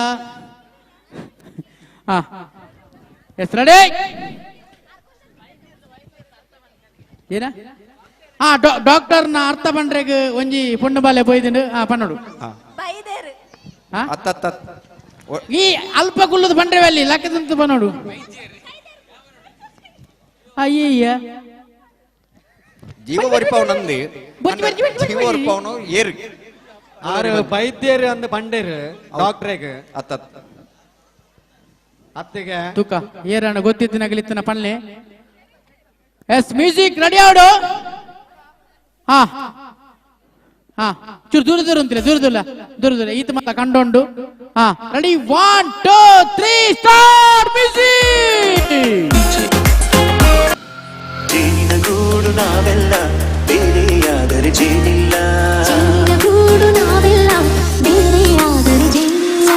ಎಸ್ ರೆಡಿ ಏನ ಡಾಕ್ಟರ್ನ ಅರ್ಥ ಪಂಡ್ರೆಗ್ ಒಂಜಿ ಪೊಣ್ಣು ಬಾಲೆ ಪೋಯ್ದಿಂಡು. ಪನ್ನೋಡು ಈ ಅಲ್ಪ ಗುಲ್ಲದ ಪಂಡ್ರೆ ಅಲ್ಲಿ ಲಕ್ಕದಂತ ಪನ್ನೋಡು. ಅಯ್ಯಯ್ಯ ಜೀವ ವರಿಪವನಂದಿ ಜೀವ ವರಿಪವನು ಏರು ಆರು ವೈದ್ಯರು ಅಂದ್ ಪಂಡೇರು ಡಾಕ್ಟ್ರೆಗ್ ಅತ್ತ ಅತ್ತಿಗೆ ತುಕ ಏರಣ್ಣ ಗೊತ್ತಿತ್ತಿನಗಲಿತ್ತನ ಪನ್ಲೆ. ಎಸ್ ಮ್ಯೂಸಿಕ್ ರೆಡಿ ಆಡು. ಹಾ ಹಾ ಚೂರು ದೂರ ದೂರ ಅಂತಿಲ್ಲ, ದೂರ ದೂರ ದೂರ ದೂರ ಈತ ಮತ್ತ ಕಂಡೊಂಡು. ಹಾ ರೆಡಿ 1 2 3 ಸ್ಟಾರ್ಟ್ ಮ್ಯೂಸಿಕ್. ಜೇನಿನ ಗೂಡು ನಾವೆಲ್ಲ ಬೇರೆಯಾದರೆ ಜೇನಿಲ್ಲ, ಜೇನಿನ ಗೂಡು ನಾವೆಲ್ಲ ಬೇರೆಯಾದರೆ ಜೇನಿಲ್ಲ.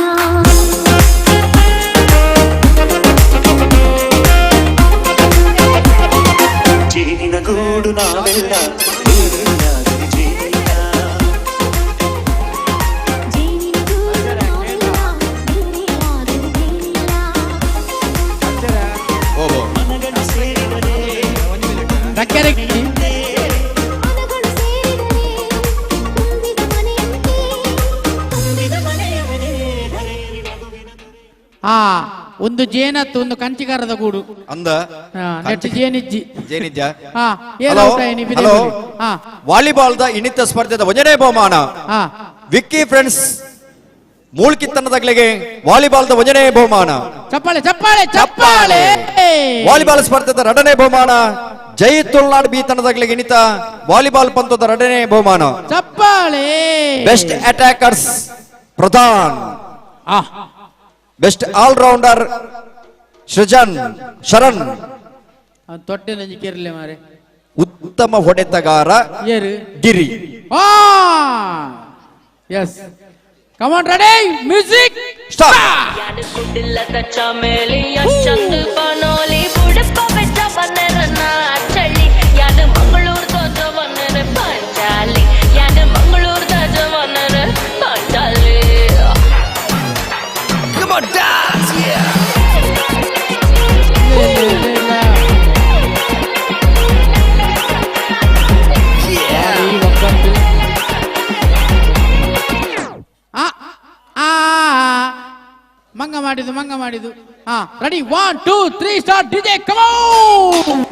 ಜೇನಿನ ಗೂಡು ನಾವೆಲ್ಲ ಬೇರೆಯಾದರೆ ಜೇನಿಲ್ಲ, ಜೇನಿನ ಗೂಡು ನಾವೆಲ್ಲ ಬೇರೆಯಾದರೆ ಜೇನಿಲ್ಲ. ಮನಗಳು ಸೇರಿದರೆ ಮನಗಳು ಸೇರಿದರೆ ತುಂಬಿದ ಮನೆಯಂತೆ, ತುಂಬಿದ ಮನೆಯವನೇ ಧರೆಯಲ್ಲಿ ನಗುವಿನ ಆ ಒಂದು ಜೇನತ್ತು ಒಂದು ಕಂಚಿಕಾರದ ಗೂಡು ಅಂದ ನೆಟ್ ಜೇನಿಜ್ಜಿ ಜೇನಿಜ್ಜ. ಹಾ, ಏನ್ ಹಲೋ ಔಟ್ ಆಯ್ನಿ ಬಿದೆ ಹಲೋ ಬಿಡಿ. ಹಾ. ವಾಲಿಬಾಲ್ the ಇನ್ನಿತ ಸ್ಪರ್ಧೆದ ಒಂಜನೇ ಬಹುಮಾನ ಹಾ. ವಿಕ್ಕಿ ಫ್ರೆಂಡ್ಸ್ ಮೂಳ್ಕಿತ್ತನದಗಳಿಗೆ ವಾಲಿಬಾಲ್ the ಒಂಜನೇ ಬಹುಮಾನ. ಚಪ್ಪಾಳೆ ಚಪ್ಪಾಳೆ ಚಪ್ಪಾಳೆ. ವಾಲಿಬಾಲ್ ಸ್ಪರ್ಧೆದ ಎರಡನೇ ಬಹುಮಾನ ಜೈ ತುಳುನಾಡ್ ಬಿ ತಂಡದಗಳಿಗೆ ಇನಿತ ವಾಲಿಬಾಲ್ ಪಂತದ ಎರಡನೇ ಬಹುಮಾನ. ಚಪ್ಪಾಳೆ. Best attackers Pradhan, best allrounder Srujan Sharan, ತೊಟ್ಟೆ ನಂಜಿ ಕೇರಳೆ ಮಾರೆ. ಉತ್ತಮ ಹೊಡೆತಗಾರ ಏರು Giri. Yes, come on, ready, music start. Come on, dance, yeah. ಆ ಮಂಗ ಮಾಡಿದು ಮಂಗ ಮಾಡಿದು. ಹಾ, ready, 1 2 3 start. DJ come on.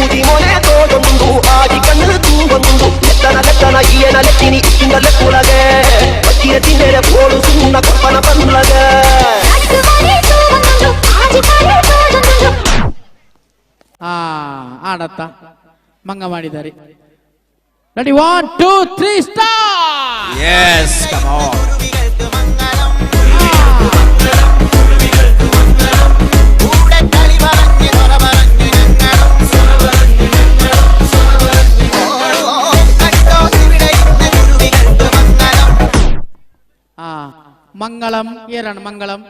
ಊದಿ ಮೊನೆ ತೋಜೊಂದುಂಡು ಆಜಿ ಕಣ್ಣು ತೂವೊಂದುಂಡು ಲೆತ್ತನ ಲೆತ್ತನ ಈಯನ ಲೆತ್ತಿನಿ ಇತ್ತಿಂದ ಲೆಪ್ಪುಲಗೆ ಬಚ್ಚಿರ ತಿನ್ನೆರೆ ಬೋಳು ಸುಣ್ಣ ಕೊಪ್ಪನ ಪನ್ನುಲಗೆ. ಆ ಆಡತ್ತ ಮಂಗ ಮಾಡಿದ್ದಾರೆ. Ready, 1 2 3 start. Yes, come on. ಆ ಮಂಗಳಂ ಏರಣ ಮಂಗಳಂ.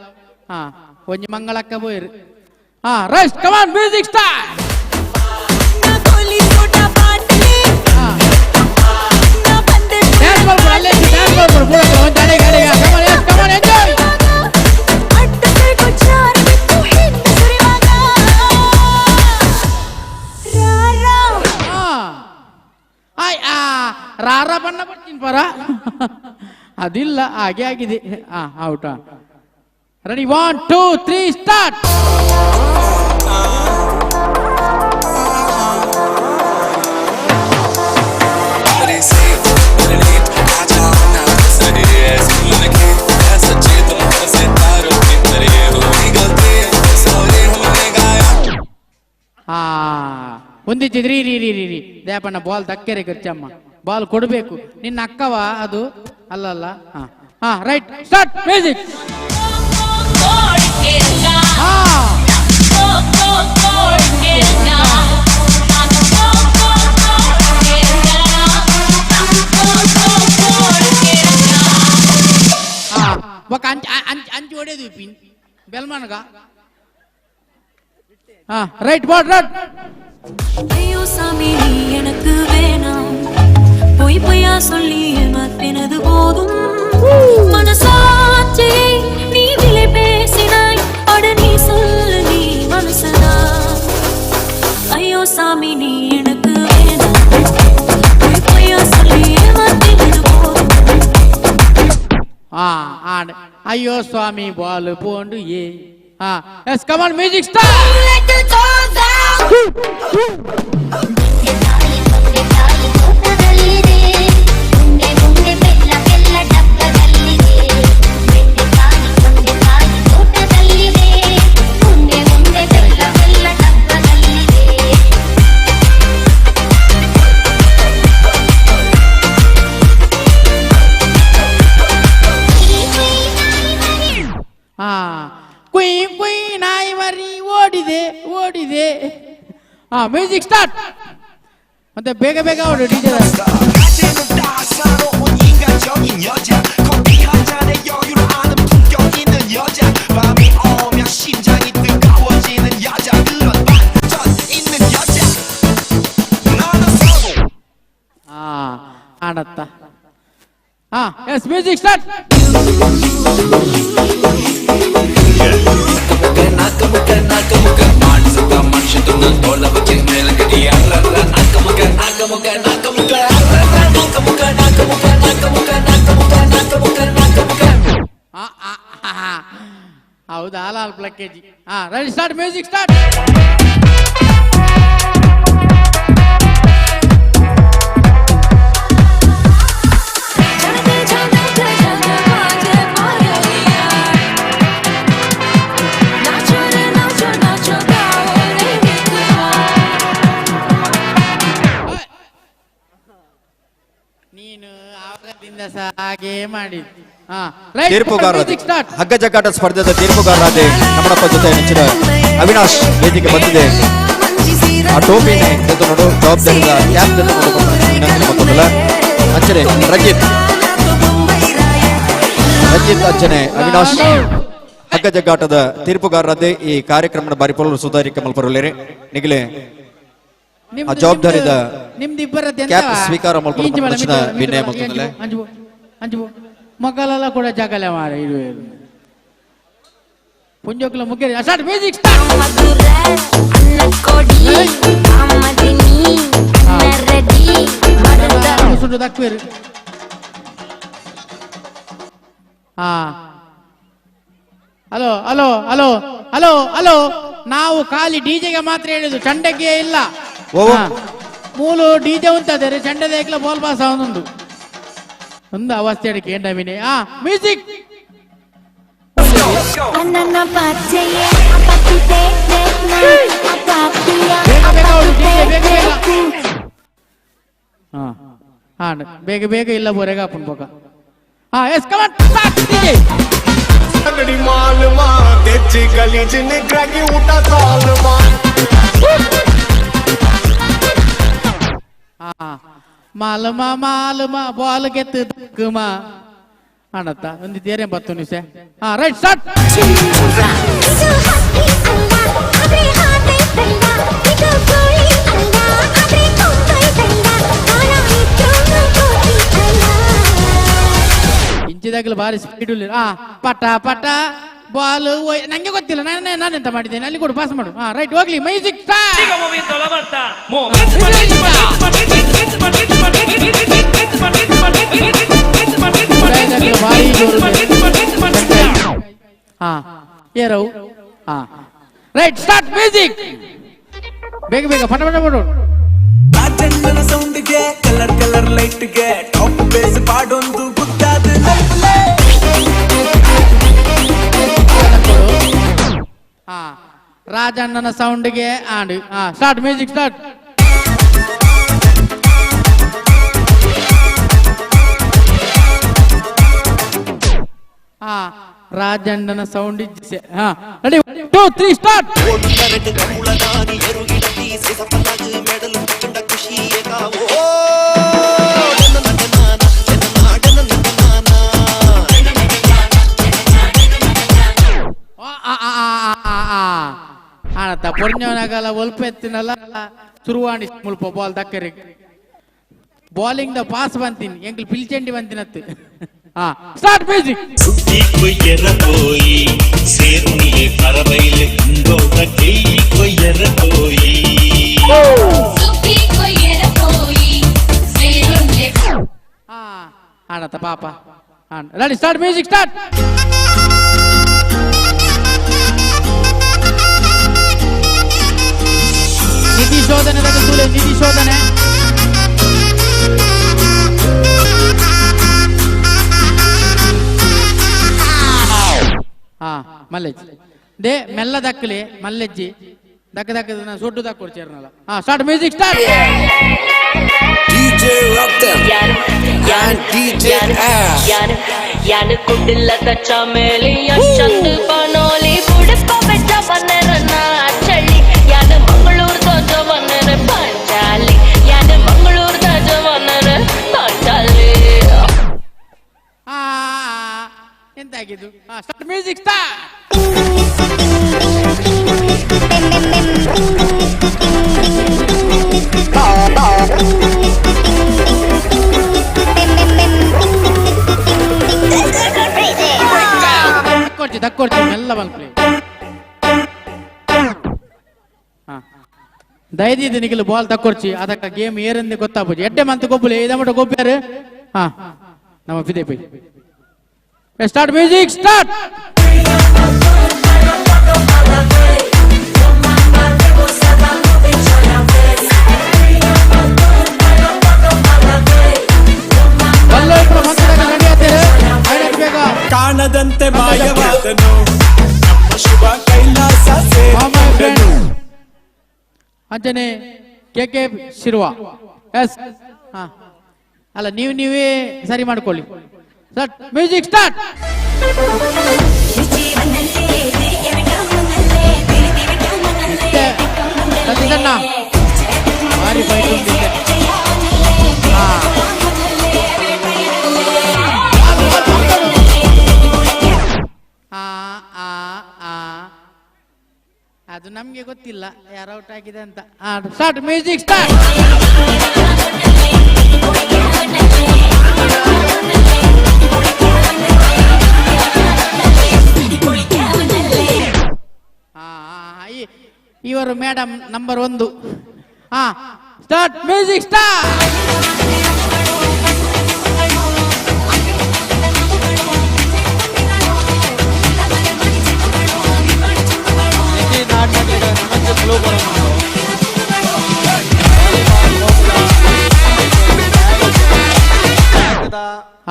ಹಾ, ಒಂಜಿ ಮಂಗಳಕ್ಕ ಪೋಯಿರು. ಹಾ, right, come on, music start. Dance ಮಾಡ್ಬಿಡು, ಅಲ್ಲೇ ಇದ್ದು ಡ್ಯಾನ್ಸ್ ಮಾಡ್ಬಿಡು, ಪೂರ ಒಂದು ಅಡೆ ಗಾಡಿ. ಕಮಾನ್, ಎಸ್, ಕಮಾನ್, ಎಂಜಾಯ್. ಆಯ್ ಆ ರಾರ ಬಣ್ಣ ಬರ್ತೀನಿ ಪರ ಅದಿಲ್ಲ, ಹಾಗೆ ಆಗಿದೆ. ಹಾ, out. Ready, 1 2 3 start. ಹಾ, ಒಂದಿಜ್ಜಿ ರೀ ರೀ ರೀ ರೀ ರೀ ದೇಪಣ್ಣ ಬಾಲ್ ದಕ್ಕೆರೆ ಖರ್ಚಮ್ಮ ಬಾಲ್ ಕೊಡಬೇಕು ನಿನ್ನ ಅಕ್ಕವ ಅದು ಅಲ್ಲ ಅಲ್ಲ. ಹಾ ಹಾ, ರೈಟ್, ಸ್ಟಾರ್ಟ್ ಮ್ಯೂಸಿಕ್. ಹಾ, ఒక ಅಂಚು ಅಂಚು ಅಂಚು ಹೊಡೆಯೋದು ಪಿನ್ ಬೆಲ್ಮನ್ಗ. ಹಾ, ರೈಟ್, ಬಾಲ್ ರೈಟ್. ஐயோ சாமி நீ எனக்கு வேணாம் பொய் பொய்யா சொல்லி ஏமாத்தினது போதும் மனசாட்சி நீ விலை பேசினாய் அட நீ சொல்லு நீ மனசுனா ஐயோ சாமி நீ எனக்கு வேணாம் பொய் பொய்யா சொல்லி ஏமாத்தினது போதும். ಆ ಆಡ್ ಅಯ್ಯೋ ಸ್ವಾಮಿ ಬಾಲ್ ಪೋಂಡು ಏ. ಹಾ, ಎಸ್, ಕಮಾನ್, ಮ್ಯೂಸಿಕ್ ಸ್ಟಾರ್ಟ್. ಹಾ, ಕುಯ್ ಕುಯ್ ನಾಯಿ ಮರಿ ಓಡಿದೆ ಓಡಿದೆ. ಹಾ, ಮ್ಯೂಸಿಕ್ ಸ್ಟಾರ್ಟ್. ಮತ್ತೆ ಬೇಗ ಬೇಗ ಓಡು ಡಿಜೆ. ಹಾ, ಆಡತ್ತ. ಹಾ, ಎಸ್, ಮ್ಯೂಸಿಕ್ ಸ್ಟಾರ್ಟ್. ಹೌದು ಹಾಲ ಹಾಲ್ ಪ್ಲಕ್ಕೇಜಿ. ಹಾ ರೆಡಿ ಸ್ಟಾರ್ಟ್ ಮ್ಯೂಸಿಕ್ ಸ್ಟಾರ್ಟ್. ನೀನು ಆವಾಗದಿಂದ ಸಹ ಹಾಗೇ ಮಾಡಿದ್ದು. ತೀರ್ಪುಗಾರ ಹಗ್ಗ ಜಗ್ಗಾಟ ಸ್ಪರ್ಧೆದ ತೀರ್ಪುಗಾರರಾದ ನಮ್ಮಪ್ಪ ಜೊತೆ ನೆಚ್ಚಿನ ಅವಿನಾಶ್ ವೇದಿಕೆ ಬಂದಿದೆ. ಆ ಟೋಪಿನ ಜೊತೆ ನೋಡು, ಜವಾಬ್ದಾರಿದ ಕ್ಯಾಪ್ ಜೊತೆ ನೋಡು ವಿನಂತಿ. ಅಂಚನೆ ರಂಜಿತ್ ರಂಜಿತ್ ಅಂಚನೆ ಅವಿನಾಶ್ ಹಗ್ಗ ಜಗ್ಗಾಟದ ತೀರ್ಪುಗಾರರಾದ ಈ ಕಾರ್ಯಕ್ರಮದ ಬಾರಿ ಪೊಲರು ಸುಧಾರಿಕೆ ಮಲ್ಪರುಲೇರೆ ನಿಗಲೆ ಆ ಜವಾಬ್ದಾರಿದ ಕ್ಯಾಪ್ ಸ್ವೀಕಾರ ಮಲ್ಪರು ವಿನಯ ಮಲ್ತೊಂದುಲ್ಲೆ. ಮಕ್ಕಳೆಲ್ಲ ಕೂಡ ಜಗಲೆ ಮಾರ ಇದು ಪುಂಜೋಕ್ಲ ಮುಖ್ಯ ಸ್ಟಾರ್ಟ್ ಮ್ಯೂಸಿಕ್ ಸ್ಟಾರ್ಟ್. ದಕ್ವೇರು. ಹಾ hello hello hello hello hello, ನಾವು ಖಾಲಿ ಡಿಜೆಗೆ ಮಾತ್ರ ಹೇಳಿದ್ದು, ಚಂಡಕ್ಕೆ ಇಲ್ಲ. ಮೂಲು ಡಿಜೆ ಉಂಟದರೆ ಚಂಡದ ಏಕ್ಲ ಬಾಲ್ ಪಾಸ್ ಅವನೊಂದು ಒಂದು ಅವಸ್ಥೆ ಅಡಿಕೆ ಏಂಡಮಿನಿ. ಆ ಮ್ಯೂಸಿಕ್. ಬೇಗ ಬೇಗ ಇಲ್ಲ ಬೋರೆಗ ಅಪ್ಪನ್ ಪಕ್ಕ. ಹಾ ಎಸ್ ಕಮಾನ್ ಸ್ಟಾರ್ಟ್ ಡಿಜೆ. ಅಂಗಡಿ ಮಾಲ್ ಮಾ ತೆಚ್ಚಿ ಗಲೀಜಿನ ಕ್ರಾಗಿ ಊಟ ಸಾಲ್ ಮಾ. ಮಾಲಮಾ ಮಾಲಮಾ ಬಾಲ್ ಗೆತ್ತು ದಕ್ಕುಮಾ ಅಣ್ಣತ್ತ ಒಂದು ತೇರೆ ಬತ್ತು ನಿಸೆ. ಹಾ ರೈಟ್ ಸ್ಟಾರ್ಟ್. ಇಂಚಿದಾಗಲೂ ಭಾರಿ ಸ್ಪೀಡ್ ಆ ಪಟ ಪಟ ಬಾಲ್ ನಂಗೆ ಗೊತ್ತಿಲ್ಲ, ನಾನು ನಾನೆಂತ ಮಾಡಿದ್ದೇನೆ ಅಲ್ಲಿ ಕೊಡು ಪಾಸ್ ಮಾಡು. ಹಾ ರೈಟ್ ಹೋಗ್ಲಿ ಮ್ಯೂಸಿಕ್ ಸ್ಟಾರ್ಟ್. ಹಾ ಏರವು. ಹಾ ರೈಟ್ ಸ್ಟಾರ್ಟ್ ಮ್ಯೂಸಿಕ್. ಬೇಗ ಬೇಗ ಪಟ ಪಟ ಮಾಡು. ರಾಜಣ್ಣನ ಸೌಂಡ್ಗೆ ಕಲರ್ ಕಲರ್ ಲೈಟ್ಗೆ ಟಾಪ್ ಬೇಸ್ ಪಾಡೊಂದು ಗುದ್ದಾದ ನಲ್ಪಲೆ. ಹಾ ರಾಜಣ್ಣನ ಸೌಂಡ್ಗೆ ಆಡು. ಹಾ ಸ್ಟಾರ್ಟ್ ಮ್ಯೂಸಿಕ್ ಸ್ಟಾರ್ಟ್. ಹಾ ರಾಜಣ್ಣನ ಸೌಂಡ್. ಹಾ ರೆಡಿ 2 3 ಸ್ಟಾರ್ಟ್. ಆನತ್ತ ಪೊರ್ಣವನಾಗಲ್ಲ ಒಲ್ಪ ಎತ್ತಿನಲ್ಲ ಸುರುವಾಣಿ ಮುಲ್ಪ ಬಾಲ್ ದಕ್ಕರಿ ಬಾಲಿಂಗ್ the pass ಬಂತೀನಿ ಎಂಕಲ್ ಪಿಲ್ಚೆಂಡಿ ಬಂತಿನತ್ತು. ಹಾ ಸ್ಟಾರ್ಟ್ ಮ್ಯೂಸಿಕ್. ಸುದ್ದಿ ಕೊಯ್ಯರ ಹೋಯಿ ಸೇರುನಿಲೆ ಪರಬೈಲೆ ಕುಂದೋದ ಕೈ ಕೊಯ್ಯರ ಹೋಯಿ ಸುದ್ದಿ ಕೊಯ್ಯರ ಹೋಯಿ ಸೇರುನಿಲೆ. ಹಾ ಆನತ್ತ ಪಾಪ. ಹಾ ರೆಡಿ ಸ್ಟಾರ್ಟ್ ಮ್ಯೂಸಿಕ್ ಸ್ಟಾರ್ಟ್. ನಿಧಿ ಶೋಧನೆ ನಿಧಿ ಶೋಧನೆ. ಹಾ ಮಲ್ಲೆಜ್ಜಿ they ಮೆಲ್ಲ ದಕ್ಕಲಿ ಮಲ್ಲೆಜ್ಜಿ ದಕ್ಕ ದಕ್ಕ ಸೊಡ್ಡು ದಕ್ಕೊಡು ಚೇರ್ನಲ್ಲ. ಹಾ ಸ್ಟಾರ್ಟ್ ಮ್ಯೂಸಿಕ್ ಸ್ಟಾರ್ಟ್. DJ Rockton and DJ Ash. ಯಾನು ಕುಡ್ಡಿಲ್ಲದ ಚಮೇಲಿ ಚಂದ ಬನೋಲಿ ಬುಡಪ್ಪ ಬೆಟ್ಟ ಬನ್ನರನ ಚಳಿ ಯಾನು ಮಂಗಳೂರು ದೋಜ ಬನ್ನರ ಪಾಂಚಾಲಿ ಯಾನು ಮಂಗಳೂರು ದೋಜ ಬನ್ನರ ಪಾಂಚಾಲಿ. ಎಂತ ಆಗಿದ್ದು? Start music start. ದಕ್ಕೊಡ್ಚಿ ದಕ್ಕೊಡ್ಚಿ ಮೆಲ್ಲ ಮಲ್ಪಲಿ. ಹಾ ದಯದಿದ್ದು ನಿಖಿಲ್ ಬಾಲ್ ತಕ್ಕೊರ್ಚಿ ಅದಕ್ಕ ಗೇಮ್ ಏರಂದೆ ಗೊತ್ತಾಪುಜಿ ಎಡ್ಡೆ ಮಂತ್ ಗೊಬ್ಬುಲೆ ಇದ ಮಟ್ಟ ಗೊಬ್ಬ್ಯಾರು. ಹಾ ನಮ್ಮ ಪಿದೆ pi start music start. ಕಾಣದಂತೆ ಮಾಯವಾದನು ನಮ್ಮ ಶಿವ ಕೈಲಾಸ ಸೇರಿಕೊಂಡನು. ಅಂಚನೆ ಕೆ ಕೆ ಶಿರ್ವಾ. ಎಸ್, ಹಾ ಅಲ್ಲ, ನೀವು ನೀವೇ ಸರಿ ಮಾಡ್ಕೊಳ್ಳಿ. Start music start. ಸತೀಶಣ್ಣ ಭಾರಿ ಫೈಟ್ ಉಂಟಿದೆ. ಹಾ ಆ ಆ ಆ ಅದು ನಮ್ಗೆ ಗೊತ್ತಿಲ್ಲ ಯಾರು ಔಟ್ ಆಗಿದೆ ಅಂತ. Start music start. ಇವರು ಮೇಡಮ್ ನಂಬರ್ 1. ಹಾ ಸ್ಟಾರ್ಟ್ ಮ್ಯೂಸಿಕ್ ಸ್ಟಾರ್ಟ್.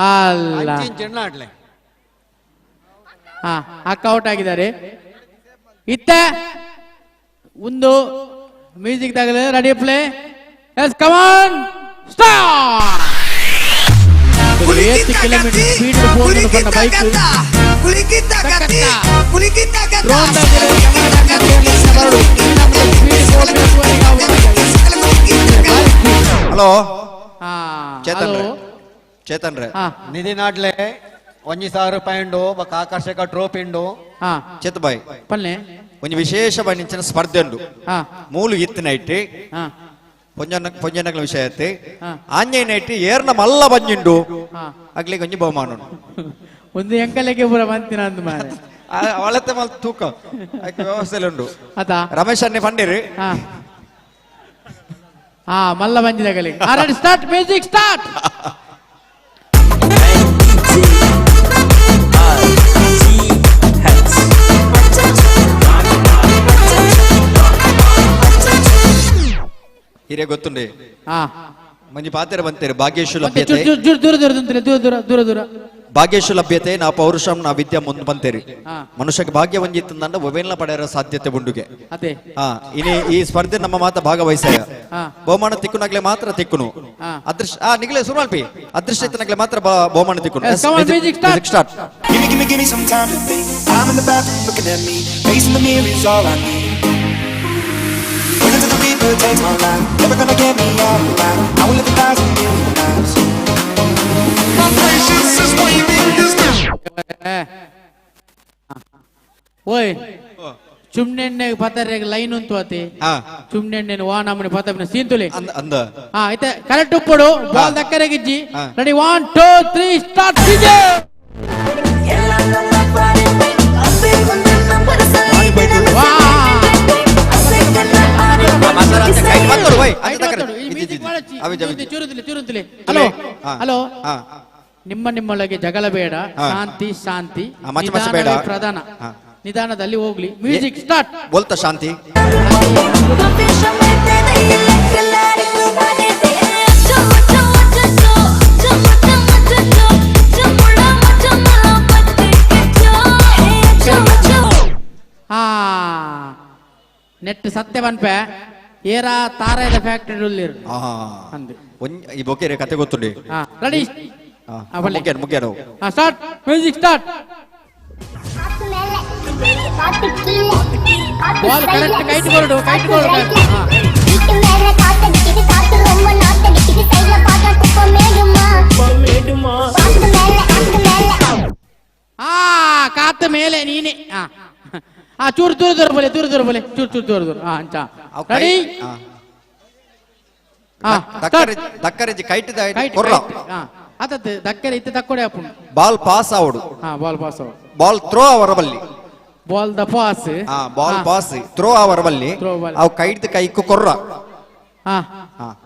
ಅಲ್ಲ, ಹಾ ಅಕ್ಕ ಔಟ್ ಆಗಿದ್ದಾರೆ. ಇತ್ತ ಒಂದು music ತಗಲ ready play yes come on start. 8 kilometre speed ಹೋಗೋದು ಬಣ್ಣ bike hello Chetan hello. Chetan ರೇ, ನಿಧಿ ನಾಡ್ಲೆ 1000 ರೂಪಾಯಿ ಉಂಡು ಬೊಕ್ಕ ಆಕರ್ಷಕ ಟ್ರೋಫಿ ಉಂಡು. ಚೇತು ಬಾಯ್ ಪಲ್ಲೆ ಒಂಜಿ ವಿಶೇಷ ಬಣ್ಣಿಂಚಿನ ಸ್ಪರ್ಧೆ ಉಂಡು. ಮೂಲು ಇತ್ತಿನ ಇಟ್ಟಿ ಪೊಂಜನಗಳ ವಿಷಯ ಐತಿ. ಆಂಜನೇಯ ನೈಟ್ ಏರ್ನ ಮಲ್ಲ ಬಂಜಿಂಡು ಅಗ್ಲಿಗೆ ಒಂಜಿ ಬಹುಮಾನ ಉಂಡು. ಒಂದು ಎಂಕಲೆಗೆ ಪೂರ ಮಂತಿನ ಅಂದ್ ಮಾರೆ. ಅವಳತ್ತೆ ಮಲ್ ತೂಕ ಐಕ್ ವ್ಯವಸ್ಥೆ ಉಂಡು. ಅತಾ ರಮೇಶ್ ಅನ್ನೆ ಪಂಡಿರು. ಹಾ ಮಲ್ಲ ಬಂಜಿದಗಲಿ. Ready start music start. ಹಿರಿಯ ಗೊತ್ತುಂಡೆ ಮಂಜಿ ಪಾತೆರ ಬಂತೇರು ಭಾಗ್ಯೇಶು ಲಭ್ಯತೆ ದೂರ ದೂರ ದೂರ ದೂರ ದೂರ ದೂರ ಭಾಗ್ಯೇಶು ಲಭ್ಯತೆ ನಾ ಪೌರುಷಂ ನಾ ವಿದ್ಯಾ ಮುಂದ್ ಬಂತೇರಿ. ಮನುಷ್ಯಕ್ಕೆ ಭಾಗ್ಯ ವಂಜಿತ್ತಂದ ಒವೇನ್ಲ ಪಡೆಯರ ಸಾಧ್ಯತೆ ಉಂಡುಗೆ. ಇನಿ ಈ ಸ್ಪರ್ಧೆ ನಮ್ಮ ಮಾತ ಭಾಗವಹಿಸಾಯ ಬಹುಮಾನ ತಿಕ್ಕುನಾಗ್ಲೆ ಮಾತ್ರ ತಿಕ್ಕುನು. ಅದೃಷ್ಟ ಆ ನಿಗಲೆ ಸುರುಮಲ್ಪಿ ಅದೃಷ್ಟ ಇತ್ತನಾಗ್ಲೆ ಮಾತ್ರ ಬಹುಮಾನ ತಿಕ್ಕುನು. Start. Gimme, gimme, gimme some time to think. I'm in the bathroom looking at me. Facing the mirror is all I need. Wait until the Reaper takes my life. Never gonna get me out alive. I will live 1,000 million lives. My patience is waning. Is this? ಓಯ್ ಚುಮ್ನೆಣ್ಣೆ ಪತ್ತರೆಗ್ ಲೈನ್ ಉಂಟು ಅತಿ ಚುಮ್ನೆಣ್ಣೆ ವಾ ನಮ್ಮನೆ ಪತ್ತಪಿನ ಸೀಂತುಲೆ ಅಂದ ಹಾ ಐತೆ ಕರೆಕ್ಟ್ ಉಪ್ಪುಡು ಬಾಲ್ ದಕ್ಕರೆಗಿಜ್ಜಿ. Ready 1 2 3 start. DJ hello hello, ನಿಮ್ಮ ನಿಮ್ಮೊಳಗೆ ಜಗಳ ಬೇಡ, ಶಾಂತಿ ಶಾಂತಿ ಪ್ರಧಾನ, ನಿಧಾನದಲ್ಲಿ ಹೋಗ್ಲಿ. Music start. ಬೋಲ್ತಾ ಶಾಂತಿ. ಹಾ ನೆಟ್ ಸತ್ಯ ಪನ್ಪೆ ಏರಾ ತಾರಾಯದ ಫ್ಯಾಕ್ಟರಿ ಉಲ್ಲೇರು ಅಂದು ಈ ಬೊಕೆರೆ ಕತೆ ಗೊತ್ತುಂಡಿ. ರೆಡಿ ಮುಖ್ಯ start music start. Ball correct kite ಕೊರಡು ಕೈಟ್ ಕೊರಡು. ಆ ಕಾತ ಮೇಲೆ ನೀನೆ. ಆ ಚೂರು ದೂರ ದೂರ ಬೋಲೆ ದೂರ ದೂರ ಬೋಲೆ ಚೂರು ಚೂರು ದೂರ ದೂರ. ಹಾ ಅಂಚ ರೆಡಿ. ದಕ್ಕರೆಜಿ ಕೈಟ್ ಕೊರ್ರ. ಅತತ್ ದಕ್ಕರೆ ಇತ್ತ ತಕ್ಕೊಡೆ ಅಪ್ಪು ಬಾಲ್ ಪಾಸ್ ಆವಡು. ಹಾ ಬಾಲ್ ಪಾಸ್ ಆವಡು. ಬಾಲ್ ಥ್ರೋ ಅವರ ಬಲ್ಲಿ ಬಾಲ್ the pass. ಹಾ ಬಾಲ್ ಪಾಸ್ ಥ್ರೋ ಅವರ ಬಲ್ಲಿ ಅವು ಕೈಟ್ ಕೈಕು ಕೊರ್ರ. ಹಾ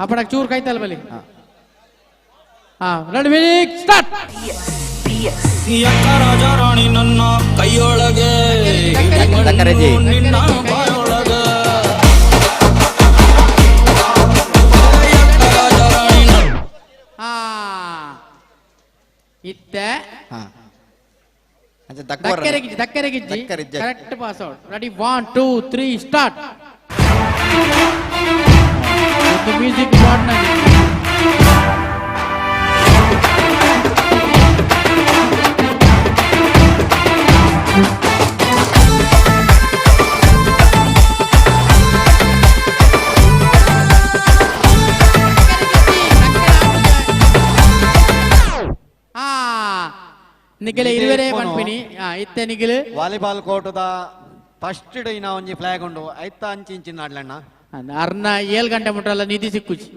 ಅಪ್ಪಡ ಚೂರು ಕೈತಲ್ ಬಲ್ಲಿ. ಹಾ ready music start. Raja Rani ನನ್ನ ಕೈಯೊಳಗೆ ದಕ್ಕರೆಜಿ. ನಿನ್ನ ಬಾಯೊಳಗ. ಇತ್ತೆ ಹಾ ಅಂಚ ದಕ್ಕವರ ದಕ್ಕರೆಗಿಜ್ಜಿ ದಕ್ಕರೆಗಿಜ್ಜಿ. ದಕ್ಕರೆಜ್ಜಿ. Correct pass out. Ready, 1 2 3 start. Music ಬಾಡ್ನ. ನಿಖಿಲ ಇರುವರೇ ಪನ್ಪಿನಿ. ಇತ್ತೆ ನಿಖಿಲ್ ವಾಲಿಬಾಲ್ ಕೋಟದ ಫಸ್ಟ್ ಇನ್ನ ಒಂಜಿ ಫ್ಲಾಗ್ ಉಂಡು ಐತ ಅಂಚಿ ಇಂಚಿನ ನಾಡ್ಲಣ್ಣ. ಅರ್ನ 7 ಗಂಟೆ ಮುಟ್ಟಲ್ಲ ನಿಧಿ ಸಿಕ್ಕುಚಿ.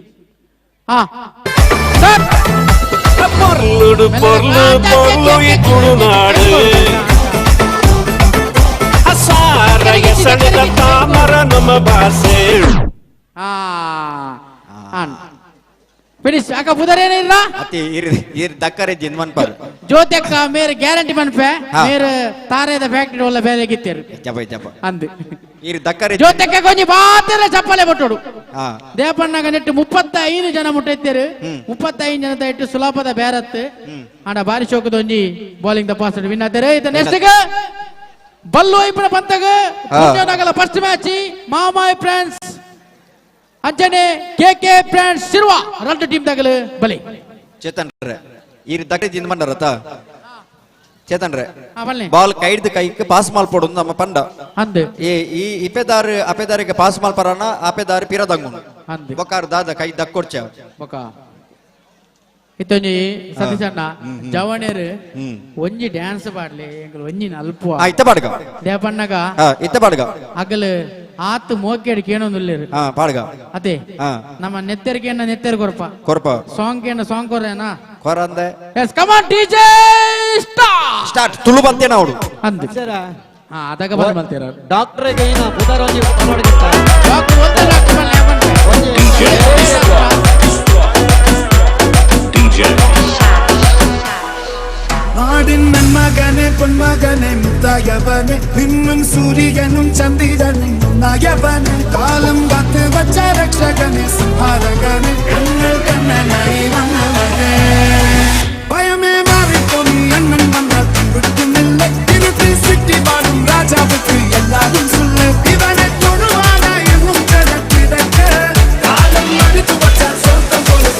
ಪೊರ್ಲುಡು ಪೊರ್ಲು ಪೊರ್ಲು ಈ ತುಳುನಾಡು ಅಸಾರ ಎಸಳಿದ ತಾಮರ ನಮ್ಮ ಭಾಷೆ. ಫಿನಿಶ್ ಅಕ್ಕ ಬುಧರೇನಿಲ್ಲ ಅತಿ ಇರ್ ಇರ್ ದಕ್ಕರೆಜ್ಜಿ ಮನ್ಪರ್. ಜ್ಯೋತಿ ಅಕ್ಕ ಮೇರೆ ಗ್ಯಾರಂಟಿ ಮನ್ಪೆ ಮೇರೆ ತಾರೇದ ಫ್ಯಾಕ್ಟರಿ ಒಲ್ಲ ಬೇರೆ ಗಿತ್ತೇರು ಜಪ ಜಪ ಅಂದು ಇರ್ ದಕ್ಕರೆಜ್ಜಿ. ಜ್ಯೋತಿ ಅಕ್ಕ ಕೊಂಚ ಬಾತೆಲ್ಲ ಚಪ್ಪಲೆ ಕೊಟ್ಟೋಡು. ದೇಪಣ್ಣಗ ನೆಟ್ಟು 35 ಜನ ಮುಟ್ಟೈತೇರು. 35 ಜನದ ಇಟ್ಟು ಸುಲಭದ ಬೇರತ್ತು ಆಂಡ ಬಾರಿ ಶೋಕದ ಒಂಜಿ bowling the pass win ಆತೇರು. ಇದು ನೆಕ್ಸ್ಟ್ ಬಲ್ಲು ಇಬ್ಬರ ಪಂತಗ ನಗಲ ಫಸ್ಟ್ ಮ್ಯಾಚ್ ಮಾಮಾಯ್ ಫ್ರೆಂಡ್ಸ್ ಅಂಚನೆ K K friends Shirva రెండు ಟೀಮ್ ತಗಲು ಬಲಿ. ಚೇತನ್ ರೇ ಇರ್ ದಕ್ಕರೆಜ್ಜಿ ಮಂಡರತ ಚೇತನ್ ರೇ ಬಲ್ಲೆ. ಬಾಲ್ ಕೈಡ್ದು ಕೈಕ್ ಪಾಸ್ ಮಾಲ್ಪೊಡು ನಮ್ಮ ಪಂಡ ಅಂದು ಈ ಈ ಇಪೆದಾರ್ ಅಪೆದಾರಿಗೆ ಪಾಸ್ ಮಾಲ್ಪರನ ಅಪೆದಾರ್ ಪಿರದಂಗುಂಡು ಅಂದು ಬೊಕಾರ ದಾದ ಕೈ ದಕ್ಕೊಡ್ಚ ಬೊಕ ಇತ್ತೊಂಜಿ ಸತೀಶಣ್ಣ ಜವಣೇರು ಒಂಜಿ ಡ್ಯಾನ್ಸ್ ಪಾಡ್ಲಿ ಎಂಕುಲು ಒಂಜಿ ಅಲ್ಪ ಇತ್ತ ಪಾಡ್ಗ ದೇಪಣ್ಣಗ ಇತ್ತ ಪಾಡ್ಗ ಅಗಲು ಆತು ಮೋಕೇಡು ಕೇಣೊಂದುಲ್ಲೇರು. ಪಾಡ್ಗ ಅದೇ ನಮ್ಮ ನೆತ್ತೆರ್ ಕೇಣ ನೆತ್ತೆರ್ ಕೊರಪ ಕೊರಪ ಸಾಂಗ್ ಕೇಣ ಸಾಂಗ್ ಕೊರೇನಾ ಕೊರಂದೆ. Yes, come on DJ start start Tulu ಬಂತೇನ ಅವಡು ಅಂದು ಅದಾಗ ಬಂದ್ ಮಲ್ತೀರ ಡಾಕ್ಟರ್ ಏನ ಬುಧವಾರ ಒಂಜಿ ಡಾಕ್ಟರ್ ಒಂದೇ ಡಾಕ್ಟರ್ നാടിൻ നന്മകനെ പൊന്മകനെ മുത്തായവനെ നിന്നും സൂര്യനും ചന്ദ്രനും ഒന്നായവനെ കാലം കാത്ത് വച്ച രക്ഷകനെ സംഹാരകനെ കണ്ണൽ കണ്ണനായി വന്നവനെ ഭയമേ മാറിപ്പോനി അണ്ണൻ വന്നാൽ തുമ്പിട്ടുന്നില്ല തിരുത്തി സിറ്റി പാടും രാജാവുക്ക് എല്ലാരും സുല്ല് ഇവനെ തൊഴുവാനായി എന്നും കിടക്കിടക്ക് കാലം അടുത്തു വച്ച സ്വർഗം പോലും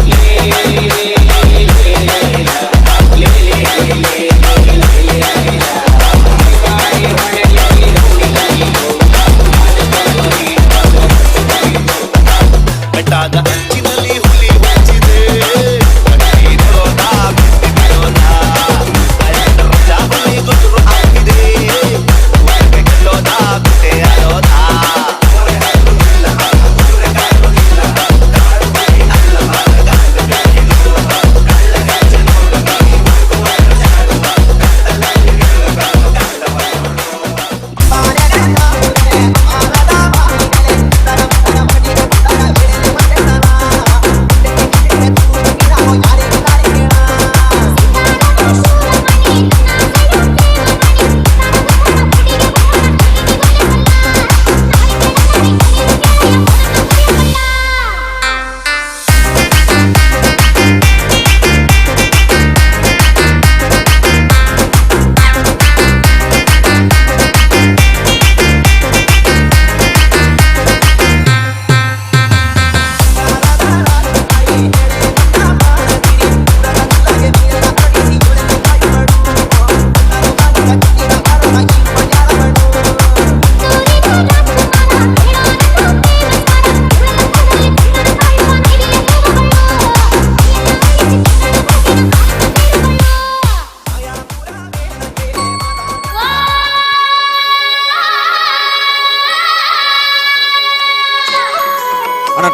Yeah.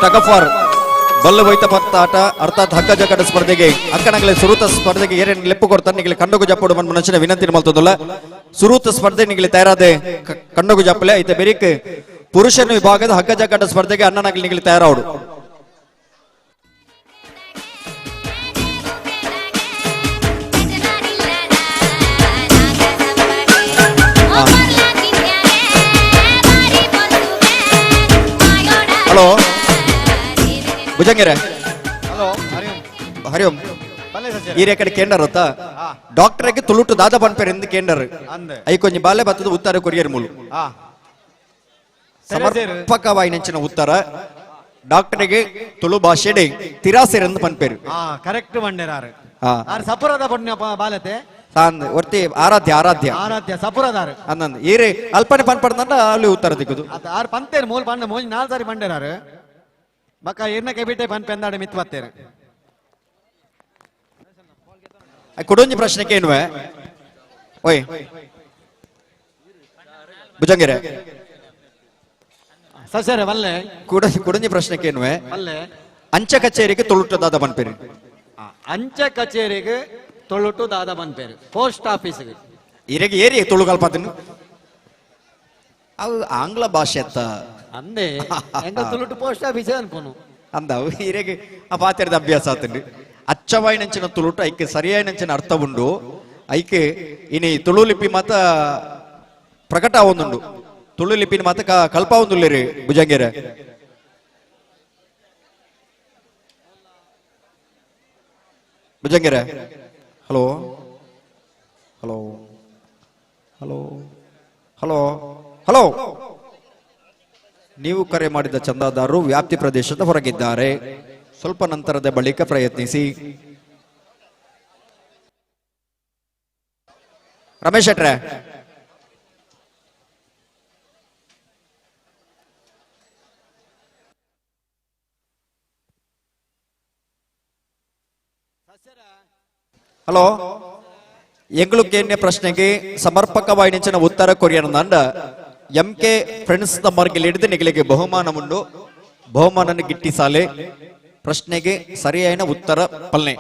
Tug of war Ballu ವೈತ ಪತ್ತ ಆಟ ಅರ್ಥಾತ್ ಹಗ್ಗ ಜಗ್ಗಾಟ ಸ್ಪರ್ಧೆಗೆ ಅಕ್ಕನಗಲೆ ಸುರೂತ ಸ್ಪರ್ಧೆಗೆ ಏರೇನು ಲೆಪ್ಪು ಕೊಡ್ತಾರೆ ನಿಗಲೆ ಕಂಡಗು ಜಪ್ಪಡು ಮನ್ ಮನುಷ್ಯನ ವಿನಂತಿ ಮಲ್ತದಲ್ಲ. ಸುರೂತ ಸ್ಪರ್ಧೆ ನಿಗಲೆ ತಯಾರಾದೆ ಕಂಡಗು ಜಪ್ಪಲೆ ಐತೆ ಬೆರಿಕ್ ಪುರುಷನ ವಿಭಾಗದ ಹಗ್ಗ ಜಗ್ಗಾಟ ಸ್ಪರ್ಧೆಗೆ ಅಣ್ಣನಗಲಿ ನಿಗಲಿ ತಯಾರಾವಡು. ಹಲೋ ಭುಜಂಗೆರೆ. ಹಲೋ ಹರಿಓಂ. ಹರಿಓಂ. ಈ ಕಡೆ ಕೇಂಡರ್ ಹೊತ್ತ ಡಾಕ್ಟರ್ಗೆ ತುಳುಟು ದಾದ ಪನ್ಪೇರ್ ಎಂದು ಕೇಂಡರ್ I ಕೊಂಜಿ ಬಾಲೆ ಬತ್ತದ ಉತ್ತರ ಕೊರಿಯರ್ ಮೂಲು ಸಮರ್ಪಕವಾಗಿ ನೆಂಚಿನ ಉತ್ತರ ಡಾಕ್ಟರ್ಗೆ ತುಳು ಭಾಷೆಡೆ ತಿರಾಸೆರ್ ಎಂದು ಪನ್ಪೇರು. ಕರೆಕ್ಟ್ ಬಂಡೇರಾರು ಆರ್ ಸಪುರದ ಪೊಣ್ಣ ಬಾಲತೆ ಸಾಂದ್ ಒರ್ತಿ ಆರಾಧ್ಯ ಆರಾಧ್ಯ ಆರಾಧ್ಯ ಸಪುರದಾರು ಅಂದಂದು ಈರೆ ಅಲ್ಪನೆ ಪನ್ಪಡ್ದಂಡ ಅಲ್ಲಿ ಉತ್ತರ ದಿಕ್ಕುದು ಆರ್ ಪಂತೇರು ಮೂಲ ಪಂಡ ಮೂಲ ನಾಲ್ ಸಾರಿ ಬಂಡೇರಾರು ಬಕ್ಕ ಇರ್ನ ಕೆಬಿಟೆ ಪನ್ ಪೆಂದಾಡೆ ಮಿತ್ ಬತ್ತೇರು. ಕೊಡೊಂಜಿ ಪ್ರಶ್ನೆ ಕೇನುವೆ ಓಯ್ ಭುಜಂಗೆರೆ ಸಸರೆ ವಲ್ಲೆ ಕೊಡೊಂಜಿ ಪ್ರಶ್ನೆ ಕೇನುವೆ ವಲ್ಲೆ ಅಂಚೆ ಕಚೇರಿಗೆ ತುಳುಟು ದಾದ ಪನ್ಪೇರು. ಅಂಚೆ ಕಚೇರಿಗೆ ತುಳುಟು ದಾದ ಪನ್ಪೇರು ಪೋಸ್ಟ್ ಆಫೀಸ್ಗೆ ಇರೆಗೆ ಏರಿ ತುಳು ಕಲ್ಪಾತಿನ ಅವು ಆಂಗ್ಲ ಭಾಷೆ ಅತ್ತ ಅಂದೆ ಎಂಗ ತುಳುಟು ಪೋಸ್ಟ್ ಆಫೀಸ್ ಅನ್ಪುನು ಅಂದ ಅವು ಇರೆಗೆ ಆ ಪಾತ್ರದ ಅಭ್ಯಾಸ ಆತಂడి. ಅಚ್ಚವಾಯಿನಂಚಿನ ತುಳುಟು ಐಕೆ ಸರಿಯಾಯಿನಂಚಿನ ಅರ್ಥ ಉಂಡು ಐಕೆ ಇನಿ ತುಳು ಲಿಪಿ ಮಾತ ಪ್ರಕಟ ಆವೊಂದುಂಡು ತುಳು ಲಿಪಿನ ಮಾತ ಕಲ್ಪ ಒಂದುಲ್ಲೇರಿ ಭುಜಂಗೆರೆ. ಭುಜಂಗೆರೆ hello hello hello hello hello. ನೀವು ಕರೆ ಮಾಡಿದ ಚಂದಾದಾರರು ವ್ಯಾಪ್ತಿ ಪ್ರದೇಶದ ಹೊರಗಿದ್ದಾರೆ, ಸ್ವಲ್ಪ ನಂತರದ ಬಳಿಕ ಪ್ರಯತ್ನಿಸಿ. ರಮೇಶ್ ಶೆಟ್ರೆ ಹಲೋ. ಎಂಗಳು ಕೇನ್ಯ ಪ್ರಶ್ನೆಗೆ ಸಮರ್ಪಕವಾಗಿ ನೆಂಚಿನ ಉತ್ತರ ಕೊರಿಯನಂದ ಎಂ ಕೆ ಫ್ರೆಂಡ್ಸ್ ಮರ್ಗಿಲ್ ಹಿಡಿದು ನಿಗಲಿಗೆ ಬಹುಮಾನ ಉಂಡು. ಬಹುಮಾನ ಗಿಟ್ಟಿ ಸಾಲೆ ಪ್ರಶ್ನೆಗೆ ಸರಿಯಾದ ಉತ್ತರ ಪಲ್ನೆ.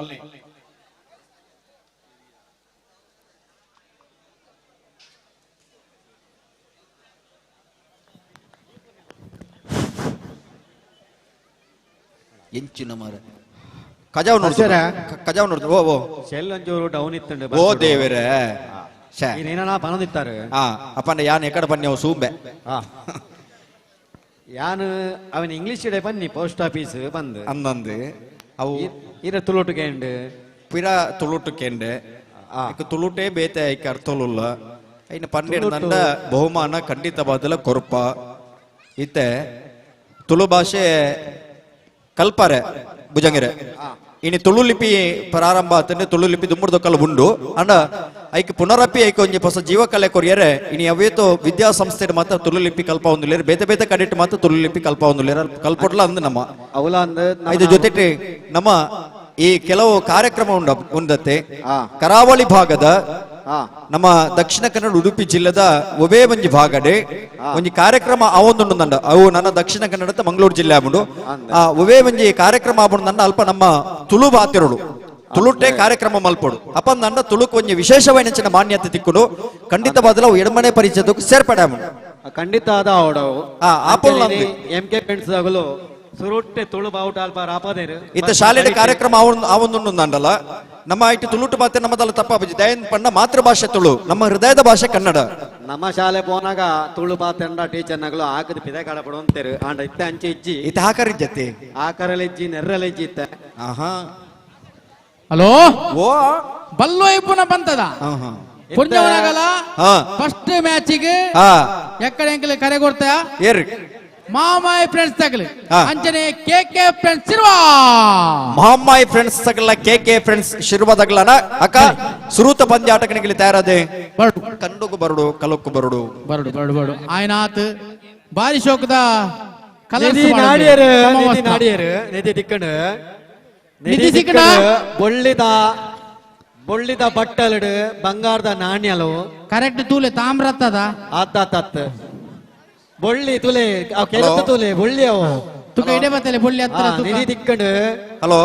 ಎಂಚಿನ ಮಾರ ಕಜಾವ್ ನೋಡ್ತು ಕಜಾವ್ ನೋಡ್ತು ಓ ಓ ಸೆಲ್ ಒಂಚೂರು ಡೌನ್ ಇತ್ತಂಡೆ ಓ ದೇವರೇ ಏನ ಪನದಿತ್ತಾರೆ. ಅಪ್ಪನ ಯಾನ್ ಎಕಡೆ ಬನ್ನಿ ಅವು ಸೂಂಬೆ ಯಾನ್ ಅವನ ಇಂಗ್ಲಿಷ್ ಇಡೆ ಬನ್ನಿ ಪೋಸ್ಟ್ ಆಫೀಸ್ ಬಂದು ಅಂದಂದು ಅವು ಇರ ತುಳುಟು ಕೇಂಡು ಪಿರ ತುಳುಟು ಕೇಂಡೆ ತುಳುಟೇ ಬೇತೆ ಐಕೆ ಅರ್ಥಲುಲ್ಲ ಐನ ಪನ್ನೆರಡು ನಂಡ ಬಹುಮಾನ ಖಂಡಿತವಾದಲ ಕೊರ್ಪ ಇತ್ತೆ ತುಳು ಭಾಷೆ ಕಲ್ಪಾರೆ ಭುಜಂಗೆರೆ ಇನಿ ತುಳು ಲಿಪಿ ಪ್ರಾರಂಭ ಆತಂದ್ರೆ ತುಳು ಲಿಪಿ ದುಮ್ಮುರ್ದೊಕ್ಕಲ ಉಂಡು ಅಂಡ ಐಕ್ ಪುನರಪಿ ಐಕ್ ಒಂಜಿ ಹೊಸ ಜೀವಕಲೆ ಕೊರಿಯರೆ ಇನಿ ಅವೇತೋ ವಿದ್ಯಾಸಂಸ್ಥೆ ಮಾತ್ರ ತುಳು ಲಿಪಿ ಕಲ್ಪ ಒಂದುಲ್ಲೇರು ಬೇತೆ ಬೇತೆ ಕಡೆಟ್ ಮಾತ್ರ ತುಳು ಲಿಪಿ ಕಲ್ಪ ಒಂದುಲ್ಲೇರು ಕಲ್ಪೊಡ್ಲ ಅಂದ್ ನಮ್ಮ ಅವಲ ಅಂದ್ ಇದ್ರ ಜೊತೆಗೆ ನಮ್ಮ ಈ ಕೆಲವು ಕಾರ್ಯಕ್ರಮ ಉಂಡ ಉಂಡತ್ತೆ ಕರಾವಳಿ ಭಾಗದ ನಮ್ಮ ದಕ್ಷಿಣ ಕನ್ನಡ ಉಡುಪಿ ಜಿಲ್ಲೆದ ಒಬೇ ಒಂಜಿ ಭಾಗಡೆ ಒಂಜಿ ಕಾರ್ಯಕ್ರಮ ಆವೊಂದುಂಡು ಅವು ನನ್ನ ದಕ್ಷಿಣ ಕನ್ನಡದ ಮಂಗಳೂರು ಜಿಲ್ಲೆ ಆಬುಂಡು ಆ ಒಬೇ ಒಂಜಿ ಕಾರ್ಯಕ್ರಮ ಆಬುಂಡು ಅಲ್ಪ ನಮ್ಮ ತುಳು ಬಾತಿರುಡು ತುಳುಟೆ ಕಾರ್ಯಕ್ರಮ ಮಲ್ಪೊಡು ಅಪ್ಪಂದಂಡ ತುಳುಕ್ ಒಂಜಿ ವಿಶೇಷವಾಯಿನ ಮಾನ್ಯತೆ ತಿಕ್ಕುಡು ಖಂಡಿತವಾದಲ ಅವು ಎಡಮನೆ ಪರಿಚಯದಕ್ಕೂ ಸೇರ್ಪಡೆ ಖಂಡಿತ ಆದ ಎಂ ಕೆ ಫ್ರೆಂಡ್ಸ್ ಆಗಲು ಸುರುಟ್ಟೆ ತುಳು ಬಾವುಟ ಅಲ್ಪ ರಾಪದೇರು ಇತ್ತ ಶಾಲೆಯ ಕಾರ್ಯಕ್ರಮ ಆವೊಂದುಂಡು ನಮ್ಮ ಇಟ್ಟು ತುಳುಟು ಬಾತೆ ನಮ್ಮದಲ್ಲ ತಪ್ಪ ದಯನ್ ಪಂಡ ಮಾತೃಭಾಷೆ ತುಳು, ನಮ್ಮ ಹೃದಯದ ಭಾಷೆ ಕನ್ನಡ. ನಮ್ಮ ಶಾಲೆ ಪೋನಾಗ ತುಳು ಬಾತೆಂಡ ಟೀಚರ್ ನಗಲು ಹಾಕದ ಪಿದೆ ಕಡಪಡು ಅಂತೀರು ಆಂಡ ಇತ್ತೆ ಅಂಚೆ ಇಜ್ಜಿ ಇತ್ತ ಹಾಕರಿಜ್ಜತೆ ಆಕರಲಿಜ್ಜಿ ನೆರ್ರಲಿಜ್ಜಿ ಇತ್ತೆ. ಆಹಾ ಹಲೋ ಓ ಬಲ್ಲೋ ಇಪ್ಪುನ ಬಂತದ ಪುಣ್ಯವನಗಲ ಫಸ್ಟ್ ಮ್ಯಾಚಿಗೆ ಎಕ್ಕಡೆ ಎಂಕಲೆ ಕರೆ ಕೊಡ್ತಾ ಏರ್ ಮಾಮಾಯಿ ಫ್ರೆಂಡ್ಸ್ ತಗಲಿ ಅಂಚನೆ K K friends Shirva Mahamayi friends ತಗಲ ಕೆ ಕೆ ಫ್ರೆಂಡ್ಸ್ ಶಿರ್ವ ತಗಲನ ಅಕ್ಕ ಸುರೂತ ಪಂದ್ಯ ಆಟಕನಿಗೆ ತಯಾರಾದೆ ಕಂಡುಗು ಬರಡು ಕಲಕ್ಕು ಬರಡು ಬರಡು ಬರಡು ಬರಡು ಆಯ್ನಾತ್ ಬಾರಿ ಶೋಕದ ನಿಧಿ ನಾಡಿಯರು ನಿಧಿ ನಾಡಿಯರು ನಿಧಿ ತಿಕ್ಕಣ ನಿಧಿ ಸಿಕ್ಕಣ ಬೊಳ್ಳಿದ ಬೊಳ್ಳಿದ ಬಟ್ಟಲಡು ಬಂಗಾರದ ನಾಣ್ಯಲು ಕರೆಕ್ಟ್ ತೂಲೆ ತಾಮ್ರತ್ತದ ಆತ ತತ್ ಬೊಳ್ಳಿ ತುಲೆ ಕೆರೆತ ತುಲೆ ಬೊಳ್ಳಿ ಅವು ತುಕ ಇಡೆ ಬತ್ತಲೆ ಬೊಳ್ಳಿ ಹತ್ರ ತುಕ. ನಿಧಿ ತಿಕ್ಕಂಡು. ಹಲೋ,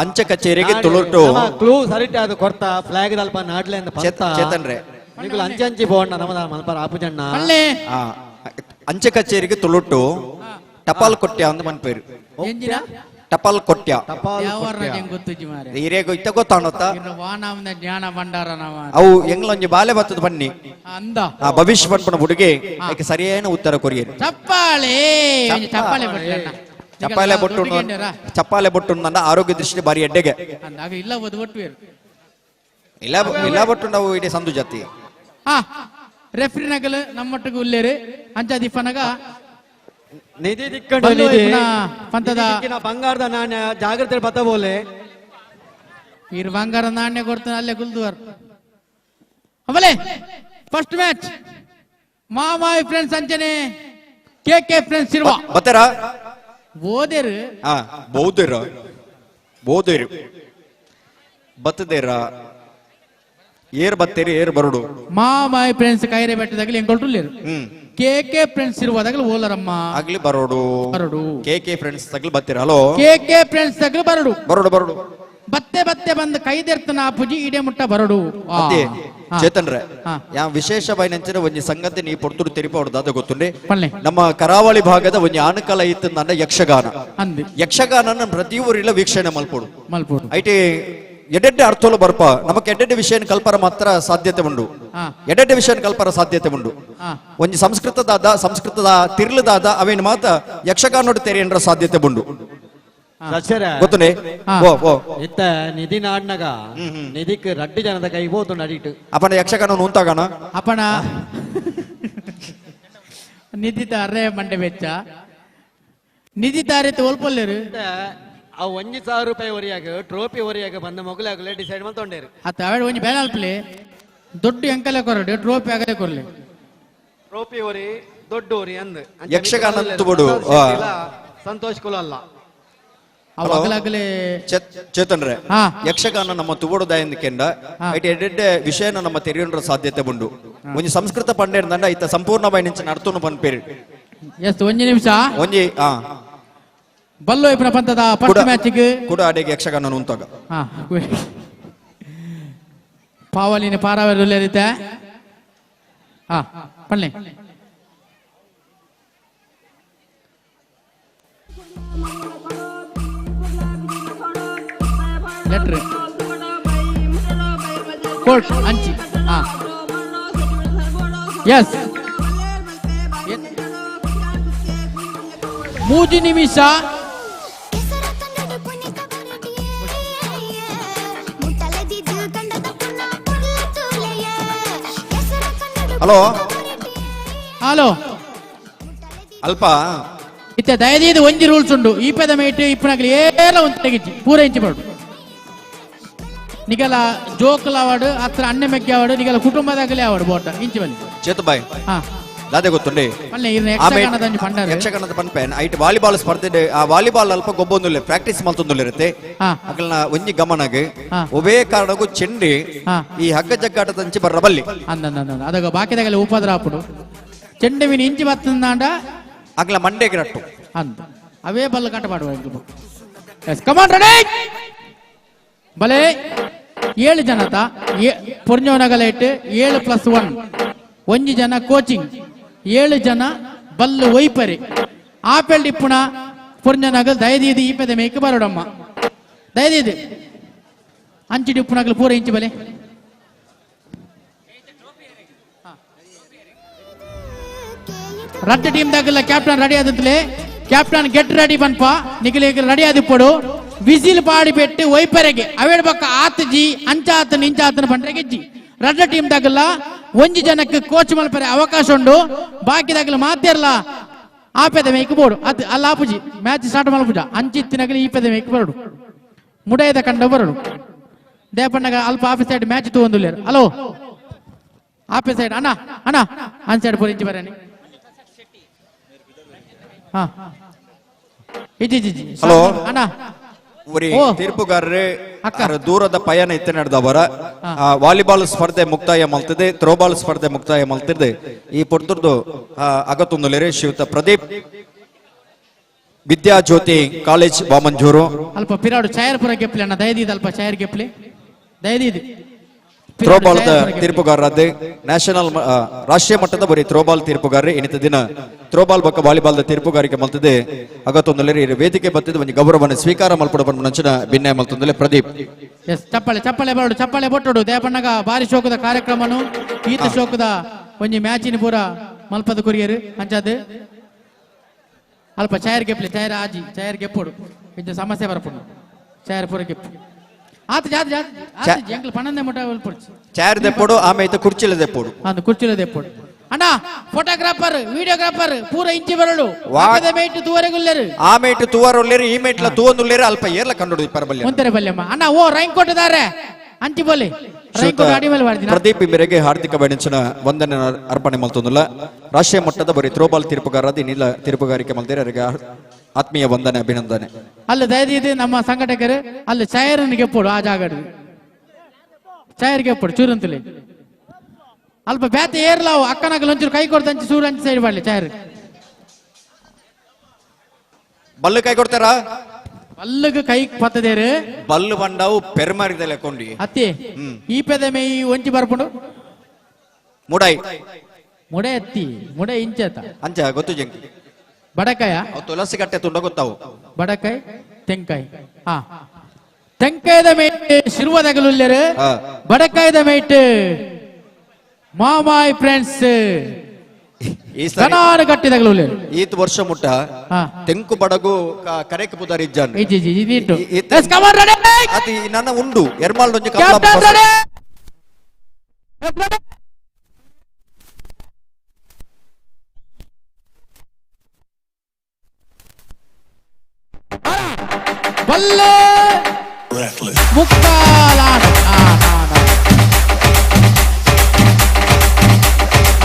ಅಂಚೆ ಕಚೇರಿಗೆ ತುಳುಟು ಕ್ಲೂ ಸರಿಟ್ ಅದು ಕೊರ್ತ ಫ್ಲಾಗ್ ದಲ್ಪ ನಾಡ್ಲೆ ಅಂತ ಪಂತ. ಚೇತನ್ ರೇ. ನಿಕುಲು ಅಂಚೆ ಅಂಚಿ ಬೋಣ್ಣ ನಮದ ಮಲ್ಪರ ಆಪುಜಣ್ಣ. ಅಂಚೆ ಕಚೇರಿಗೆ ತುಳುಟು ಟಪಾಲ್ ಕೊಟ್ಯ ಅಂತ ಮನ್ಪೇರು. ಟಪಾಲ್ ಕೊಟ್ಯ. ಹಿರಿಯ ಇತ್ತ ಗೊತ್ತಾಣತ್ತ ಜ್ಞಾನ ಭಂಡಾರ ನಾವ. ಅವು ಎಂಗ್ಲೊಂಜಿ ಬಾಲೆ ಬತ್ತದ ಬನ್ನಿ ಅಂದ ಭವಿಷ್ಯ ಪನ್ಪುನ ಹುಡುಗಿ ಅದಕ್ಕೆ ಸರಿಯಾದ ಉತ್ತರ ಕೊರಿಯರು. ಚಪ್ಪಾಳೆ ಚಪ್ಪಾಳೆ ಬಟ್ಲಣ್ಣ. ಚಪ್ಪಾಳೆ ಬೊಟ್ಟು, ಚಪ್ಪಾಳೆ ಬೊಟ್ಟು ನನ್ನ ಆರೋಗ್ಯ ದೃಷ್ಟಿ ಬಾರಿ ಎಡ್ಡೆಗೆ. ಆಗ ಇಲ್ಲ ಒದು ಒಟ್ಟು ಇಲ್ಲ ಇಲ್ಲ ಬೊಟ್ಟು ನಾವು ಇಡೀ ಸಂದು ಜಾತಿ. ಹಾ ರೆಫ್ರಿ ನಗಲು ನಮ್ಮೊಟ್ಟಿಗೆ ಉಲ್ಲೇರು ಅಂಚ ದಿಪ್ಪನಗ ನಿಧಿ ದಿಕ್ಕಂಡು ನಿಧಿ ಪಂತದ ಬಂಗಾರದ ನಾಣ್ಯ ಜಾಗ್ರತೆ ಬತ್ತ ಬೋಲೆ. ಇರ್ ಬಂಗಾರ ನಾಣ್ಯ ಕೊಡ್ತಾನೆ ಅಲ್ಲೇ ಗುಲ್ದುವರ್. ಅವಲೇ ಫಸ್ಟ್ ಮ್ಯಾಚ್ ಮಾಮಾಯಿ ಫ್ರೆಂಡ್ಸ್ ಅಂಚನೆ ಕೆ ಕೆ ಫ್ರೆಂಡ್ಸ್ ಇರುವ ಬತ್ತರ ಬೋದೇರು ಬೋದೇರ ಬೋದೇರು ಬತ್ತದೇರ ಏರ್ ಬತ್ತೇರಿ ಏರ್ ಬರುಡು. ಮಾಮಾಯಿ ಫ್ರೆಂಡ್ಸ್ ಕೈರೆ ಬೆಟ್ಟದಾಗಲಿ ಎಂಕೊಳ್ಟುಲ್ಲೇರು. ಕೆ ಕೆ ಫ್ರೆಂಡ್ಸ್ ಇರುವಾಗಲೂ ಓಲರಮ್ಮ ಆಗ್ಲಿ ಬರೋಡು ಬರೋಡು. ಕೆ ಕೆ ಫ್ರೆಂಡ್ಸ್ ತಗ್ಲಿ ಬತ್ತೀರ. ಹಲೋ ಕೆ ಕೆ ಫ್ರೆಂಡ್ಸ್ ತಗ್ಲಿ ಬರೋಡು ಬರೋಡು ಬರೋಡು. ಬತ್ತೆ ಬತ್ತೆ ಬಂದು ಕೈದೆರ್ತನ ಪುಜಿ ಇಡೆ ಮುಟ್ಟ ಬರೋಡು. ಚೇತನ್ ರೇ ಯಾ ವಿಶೇಷ ಬೈನಂಚಿನ ಒಂಜಿ ಸಂಗತಿ ನೀ ಪೊರ್ತುಡು ತೆರಿಪೋಡು ದಾದ ಗೊತ್ತುಂಡೆ. ನಮ್ಮ ಕರಾವಳಿ ಭಾಗದ ಒಂಜಿ ಆಣಕಲ ಇತ್ತು ನನ್ನ ಯಕ್ಷಗಾನ. ಯಕ್ಷಗಾನ ಪ್ರತಿ ಊರಿಲ್ಲ ವೀಕ್ಷಣೆ ಮಲ್ಪೋಡು ಮಲ್ಪೋಡು. IT ಎಡೆಡ್ಡೆ ಅರ್ಥೋಲು ಬರ್ಪ ನಮಕ್ ಎಡೆಡ್ಡೆ ವಿಷಯ ಕಲ್ಪರ ಮಾತ್ರ ಸಾಧ್ಯತೆ ಉಂಡು. ಎಡೆಡ್ಡೆ ವಿಷಯ ಕಲ್ಪರ ಸಾಧ್ಯತೆ ಉಂಡು. ಒಂಜಿ ಸಂಸ್ಕೃತದಾದ ಸಂಸ್ಕೃತದ ತಿರ್ಲದಾದ ಅವೇನು ಮಾತ ಯಕ್ಷಗಾನೋಡು ತೆರೆಯಂಡ್ರ ಸಾಧ್ಯತೆ ಉಂಡು. ಗೊತ್ತುನೆ ಇತ್ತ ನಿಧಿ ನಾಡ್ನಗ ನಿಧಿಕ್ ರಡ್ಡು ಜನದ ಕೈ ಹೋತು ನಡೀಟು. ಅಪ್ಪನ ಯಕ್ಷಗಾನ ಉಂತಾಗಣ ಅಪ್ಪಣ ನಿಧಿ ತಾರೆ ಮಂಡೆ ವೆಚ್ಚ ನಿಧಿ ತಾರೆ ತೋಲ್ಪಲ್ಲೇರು. ಅವು 1,000 ರೂಪಾಯಿ ಒರಿಯಾಗ ಟ್ರೋಫಿ ಒರಿಯಾಗ ಬಂದ ಮಗುಲಾಗಲೇ ಡಿಸೈಡ್ ಮಾಡ್ತೊಂಡೇರು. ಅತ್ತ ಅವೇಡು ಒಂಜಿ ಬೇಲಾಲ್ಪಲೆ ದೊಡ್ಡ ಎಂಕಲೆ ಕೊರಡು ಟ್ರೋಫಿ ಆಗಲೇ ಕೊರಲಿ ಟ್ರೋಫಿ ಒರಿ ದೊಡ್ಡ ಒರಿ ಅಂದ್ ಯಕ್ಷಗಾನ ತುಬಡು ಸಂತೋಷ್ ಕುಲಲ್ಲ. ಚೇತನ್ ರೇ ಯಕ್ಷಗಾನ ನಮ್ಮ ತುಬಡು ದಾಯಂದ ಐಟ್ ಎಡೆಡ್ಡೆ ವಿಷಯನ ನಮ್ಮ ತೆರೆಯೊಂಡ್ರ ಸಾಧ್ಯತೆ ಉಂಡು. ಒಂಜಿ ಸಂಸ್ಕೃತ ಪಂಡೇರ್ ದಂಡ ಇತ್ತ ಸಂಪೂರ್ಣವಾಗಿ ನಿಂಚ ನಡ್ತುನು ಪನ್ಪೇರು. ಎಸ್ ಒಂಜಿ ನಿಮಿಷ ಒಂಜಿ ಬಲ್ಲೋ ಇಪ್ಪನ ಪಂತದ ಫಸ್ಟ್ ಮ್ಯಾಚ್ ಕೂಡ ಅಡೆಗೆ ಯಕ್ಷಗಾನ ಉಂತಾಗ ಪಾವಲಿನ ಪಾರಾವರಿ ಹಾ ಪಳ್ಳಿ ಲೆಟರ್ ಕೋರ್ಟ್ ಅಂಚಿ ಹಾ ಎಸ್ 3 ನಿಮಿಷ. ಹಲೋ ಹಲೋ ಅಲ್ಪ ಇತ್ತೆ ದಯದೀದು ಒಂಜಿ ರೂಲ್ಸ್ ಉಂಡು. ಈ ಪದ ಮೇಟ್ ಇಪ್ಪನಗಲಿ ಏಲ ಒಂದು ತೆಗಿಚ್ಚಿ ಪೂರ ಇಂಚಿ ಬರಡು. ನಿಗಲ ಜೋಕುಲ ಅವಾಡು ಅತ್ರ ಅಣ್ಣೆ ಮೆಕ್ಕೆ ಅವಾಡು ನಿಗಲ ಕುಟುಂಬದಾಗಲೇ ಅವಾಡು ಬೋಟ ಇಂಚಿ ಬಲ್ಲಿ. ಚೇತು ಬಾಯ್ ದಾದೆ ಗೊತ್ತುಂಡೆ ಯಕ್ಷಗಾನದ ಪನ್ಪೆ ಐಟ್ ವಾಲಿಬಾಲ್ ಸ್ಪರ್ಧೆ. ಆ ವಾಲಿಬಾಲ್ ಅಲ್ಪ ಗೊಬ್ಬೊಂದುಲ್ಲೆ ಪ್ರಾಕ್ಟೀಸ್ ಮಲ್ತೊಂದುಲ್ಲಿರುತ್ತೆ. ಅಗಲ್ನ ಒಂಜಿ ಗಮನಗೆ ಒವೇ ಕಾರಣಕ್ಕೂ ಚೆಂಡಿ ಈ ಹಗ್ಗ ಜಗ್ಗಾಟದಂಚಿ ಬರ್ರ ಬಲ್ಲಿ ಅಂದ ಅದಾಗ ಬಾಕಿದಾಗಲೇ ಉಪದ್ರ ಆಪುಡು ಚೆಂಡೆ ಮೀನು ಇಂಚಿ ಬತ್ತಂದಾಂಡ ಅಗಲ ಮಂಡೆಗೆ ರಟ್ಟು ಅಂದ ಅವೇ ಬಲ್ಲ ಕಾಟ ಮಾಡುವ. ಕಮಾನ್ ರೆಡಿ ಬಲೆ 7 ಜನತ ಪೊರ್ಜೋನಗಲ ಇಟ್ಟು 7+1 ಒಂಜಿ ಜನ ಕೋಚಿಂಗ್ 7 ಜನ ಬಲ್ಲು ಒಯ್ಪರಿ ಆಪೆಲ್ ಇಪ್ಪುಣ ಪೊರ್ಜನಗಲ್ ದಯದೀದು ಈ ಪದ ಮೇಕ್ ಬರೋಡಮ್ಮ ದಯದೀದು ಅಂಚಿಡಿ ಉಪ್ಪುನಗಲ್ ಪೂರ ಇಂಚು ಬಲೆ. ರಟ್ಟ ಟೀಮ್ ದಾಗಲ್ಲ ಕ್ಯಾಪ್ಟನ್ ರೆಡಿ ಆದತ್ಲೆ ಕ್ಯಾಪ್ಟನ್ ಗೆಟ್ ರೆಡಿ ಬನ್ಪ ನಿಗಲಿ ರೆಡಿ ಆದಿಪ್ಪಡು ವಿಸಿಲ್ ಪಾಡಿ ಪೆಟ್ಟು ಒಯ್ಪರೆಗೆ ಅವೇಡ್ ಪಕ್ಕ ಆತಜಿ ಅಂಚಾತನ ಇಂಚಾತನ ಪಂಡ್ರೆ ಗೆಜ್ಜಿ. ರಡ್ಡ ಟೀಮ್ ದಾಗಲ್ಲ ಒಂಜಿ ಜನಕ್ಕೆ ಕೋಚ್ ಮಲ್ಪರೆ ಅವಕಾಶ ಉಂಡು. ಬಾಕಿದಾಗಲ ಮಾತೇರ್ಲ ಆಪೆದ ಮೇಕ್ ಬೋಡು ಅದು ಅಲ್ಲ ಆಪುಜಿ ಮ್ಯಾಚ್ ಸ್ಟಾರ್ಟ್ ಮಲ್ಪುಜ ಅಂಚಿತ್ತಿನಗಲಿ ಈ ಪೆದ ಮೇಕ್ ಬರಡು ಮುಡೈದ ಕಂಡ ಬರಡು ದೇಪಣ್ಣಗ ಅಲ್ಪ ಆಫೀಸ್ ಸೈಡ್ ಮ್ಯಾಚ್ ತೂವೊಂದುಲ್ಲೆರ್. ಹಲೋ ಆಫೀಸ್ ಸೈಡ್ ಅಣ್ಣ ಅಣ್ಣ ಅನ್ ಸೈಡ್ ಪೂರ ಇಂಚಿ ಬರನಿ. ಹಾ ಇಜ್ಜಿ ಇಜ್ಜಿ. ಹಲೋ ಅಣ್ಣ ಒರಿ ತೀರ್ಪುಗಾರರೇ ದೂರದ ಪಯಣ ಇತ್ತ ನಡೆದವರ ವಾಲಿಬಾಲ್ ಸ್ಪರ್ಧೆ ಮುಕ್ತಾಯ ಮಲ್ತದೆ, ಥ್ರೋಬಾಲ್ ಸ್ಪರ್ಧೆ ಮುಕ್ತಾಯ ಮಲ್ತಿದೆ. ಈ ಪೊರ್ತುರ್ದು ಅಗತ್ತೊಂದುಲೇರೆ ಶ್ರೀಯುತ ಪ್ರದೀಪ್ ವಿದ್ಯಾಜ್ಯೋತಿ ಕಾಲೇಜ್ ವಾಮಂಜೂರು. ಅಲ್ಪ ಪಿರಾಡು ಚಾಯರ್ ಪುರ ಗೆಪ್ಲಿ ಅಣ್ಣ, ದಯದೀದ್ ಅಲ್ಪ ಚಾಯರ್ ಗೆಪ್ಲಿ ದಯದೀದ್. ಥ್ರೋಬಾಲ್ದ ತೀರ್ಪುಗಾರರಾದ ನ್ಯಾಷನಲ್ ರಾಷ್ಟ್ರೀಯ ಮಟ್ಟದ ಬರೀ ಥ್ರೋಬಾಲ್ ತೀರ್ಪುಗಾರರು ಇನ್ನಿತ ದಿನ ಥ್ರೋಬಾಲ್ ಬೊಕ್ಕ ವಾಲಿಬಾಲ್ದ ತೀರ್ಪುಗಾರಿಕೆ ಮಲ್ತದೆ ಅಗತ್ತೊಂದಲೇ ವೇದಿಕೆ ಬತ್ತಿದ ಒಂಜಿ ಗೌರವವನ್ನು ಸ್ವೀಕಾರ ಮಲ್ಪಡ ಪನ್ಪುನಂಚಿನ ಭಿನ್ನಯ ಮಲ್ತೊಂದಲೇ ಪ್ರದೀಪ್. ಎಸ್, ಚಪ್ಪಾಳೆ ಚಪ್ಪಾಳೆ ಬರೋಡು, ಚಪ್ಪಾಳೆ ಬೊಟ್ಟೋಡು. ದೇಪಣ್ಣಗ ಬಾರಿ ಶೋಕದ ಕಾರ್ಯಕ್ರಮನು ಈತ ಶೋಕದ ಒಂಜಿ ಮ್ಯಾಚಿನ ಪೂರ ಮಲ್ಪದ ಕೊರಿಯರು ಅಂಚಾದ ಅಲ್ಪ ಚಾಯರ್ ಗೆಪ್ಲಿ, ಚಾಯರ್ ಆಜಿ ಚಾಯರ್ ಗೆಪ್ಪೋಡು, ಇಂಚ ಸಮಸ್ಯೆ ಬರಪುಂಡು ಚಾಯರ್ ಪೂರ ಗೆಪ್ಪು. ಆತ ಜಾತ ಜಾತ ಆತ ಜಂಕಲ್ ಪನ್ನೊಂದೇ ಮುಟ ಒಲ್ಪೊಡ್ಚಿ ಚಾಯರ್ ದೆಪ್ಪೋಡು, ಆಮೇಲೆ ಕುರ್ಚಿಲ ದೆಪ್ಪೋಡು, ಅಂದು ಕುರ್ಚಿಲ ದೆಪ್ಪೋಡು. ಅಣ್ಣ ಫೋಟೋಗ್ರಾಫರ್ ವಿಡಿಯೋಗ್ರಾಫರ್ ಪೂರ ಇಂಚಿ ಬರಡು, ಮೇಟ್ ತೂವರೆಗುಲ್ಲೇರು, ಆ ಮೇಟ್ ತೂವರೊಲ್ಲೇರು, ಈ ಮೇಟ್ಲ ತೂವೊಂದುಲ್ಲೇರು, ಅಲ್ಪ ಏರ್ಲ ಕಂಡು ಪರಬಲ್ಯ ಒಂದರೆ ಬಲ್ಯಮ್ಮ. ಅಣ್ಣ ಓ ರೈನ್ ಕೊಟ್ಟಿದ್ದಾರೆ ಅಂಚಿ ಬೋಲಿ ಪ್ರದೀಪ್ ಮೇರೆಗೆ ಹಾರ್ದಿಕ ಬೆಣಚಿನ ವಂದನೆ ಅರ್ಪಣೆ ಮಲ್ತೊಂದುಲ್ಲ. ರಾಷ್ಟ್ರೀಯ ಮಟ್ಟದ ಬರೀ ಥ್ರೋಬಾಲ್ ತೀರ್ಪುಗಾರರಾದ ನೀಲ ತೀರ್ಪುಗಾರಿಕೆ ಮಲ್ದೇರೆ ಅವರಿಗೆ ಆತ್ಮೀಯ ವಂದನೆ ಅಭಿನಂದನೆ. ಅಲ್ಲಿ ದಯದೀದಿ ನಮ್ಮ ಸಂಘಟಕರು ಅಲ್ಲಿ ಚಾಯರನ್ನು ಗೆಪ್ಪೋಡು, ಆ ಜಾಗ ಚಾಯರ್ ಗೆಪ್ಪೋಡು ಚೂರಂತಲಿ ಅಲ್ಪ ಬ್ಯಾತೆ ಏರ್ಲಾವು ಅಕ್ಕನಾಗಲು ಒಂಚೂರು ಕೈ ಕೊಡ್ತಂಚಿ ಸೂರು ಅಂಚಿ ಸೈಡ್ ಮಾಡಲಿ ಚಾಯರ್. ಬಲ್ಲು ಕೈ ಕೊಡ್ತಾರಾ? ಬಲ್ಲಗ ಕೈ ಪತ್ತದೇರು ಬಲ್ಲು ಬಂಡವು ಪೆರ್ಮಾರಿದಲೆ ಕೊಂಡಿ ಅತ್ತಿ ಈ ಪೆದ ಮೇ ಒಂಚಿ ಬರ್ಪುಂಡು ಮುಡಾಯಿ ಮುಡೆ ಅತ್ತಿ ಮುಡೆ ಇಂಚತ ಅಂಚ ಗೊತ್ತು ಜಂಕಿ ಬಡಕಾಯ ತುಳಸಿ ಕಟ್ಟೆ ತುಂಡ ಗೊತ್ತಾವು ಬಡಕಾಯಿ ತೆಂಕಾಯಿ. ಹಾ, ತೆಂಕಾಯದ ಮೇಟ್ ಶಿರ್ವದಗಲುಲ್ಲೇರು, ಬಡಕಾಯದ ಮೇಟ್ ಮಾಮಾಯ್ ಫ್ರೆಂಡ್ಸ್ ಈತ್ ವರ್ಷ ಮುಟ್ಟ ತೆಂಕು ಬಡಗು ಕರೆಕ್ ಪುದಾರ್ ಇಜ್ಜಾನ್ ನನ್ನ ಉಂಡು ಎರ್ಮಾಲ್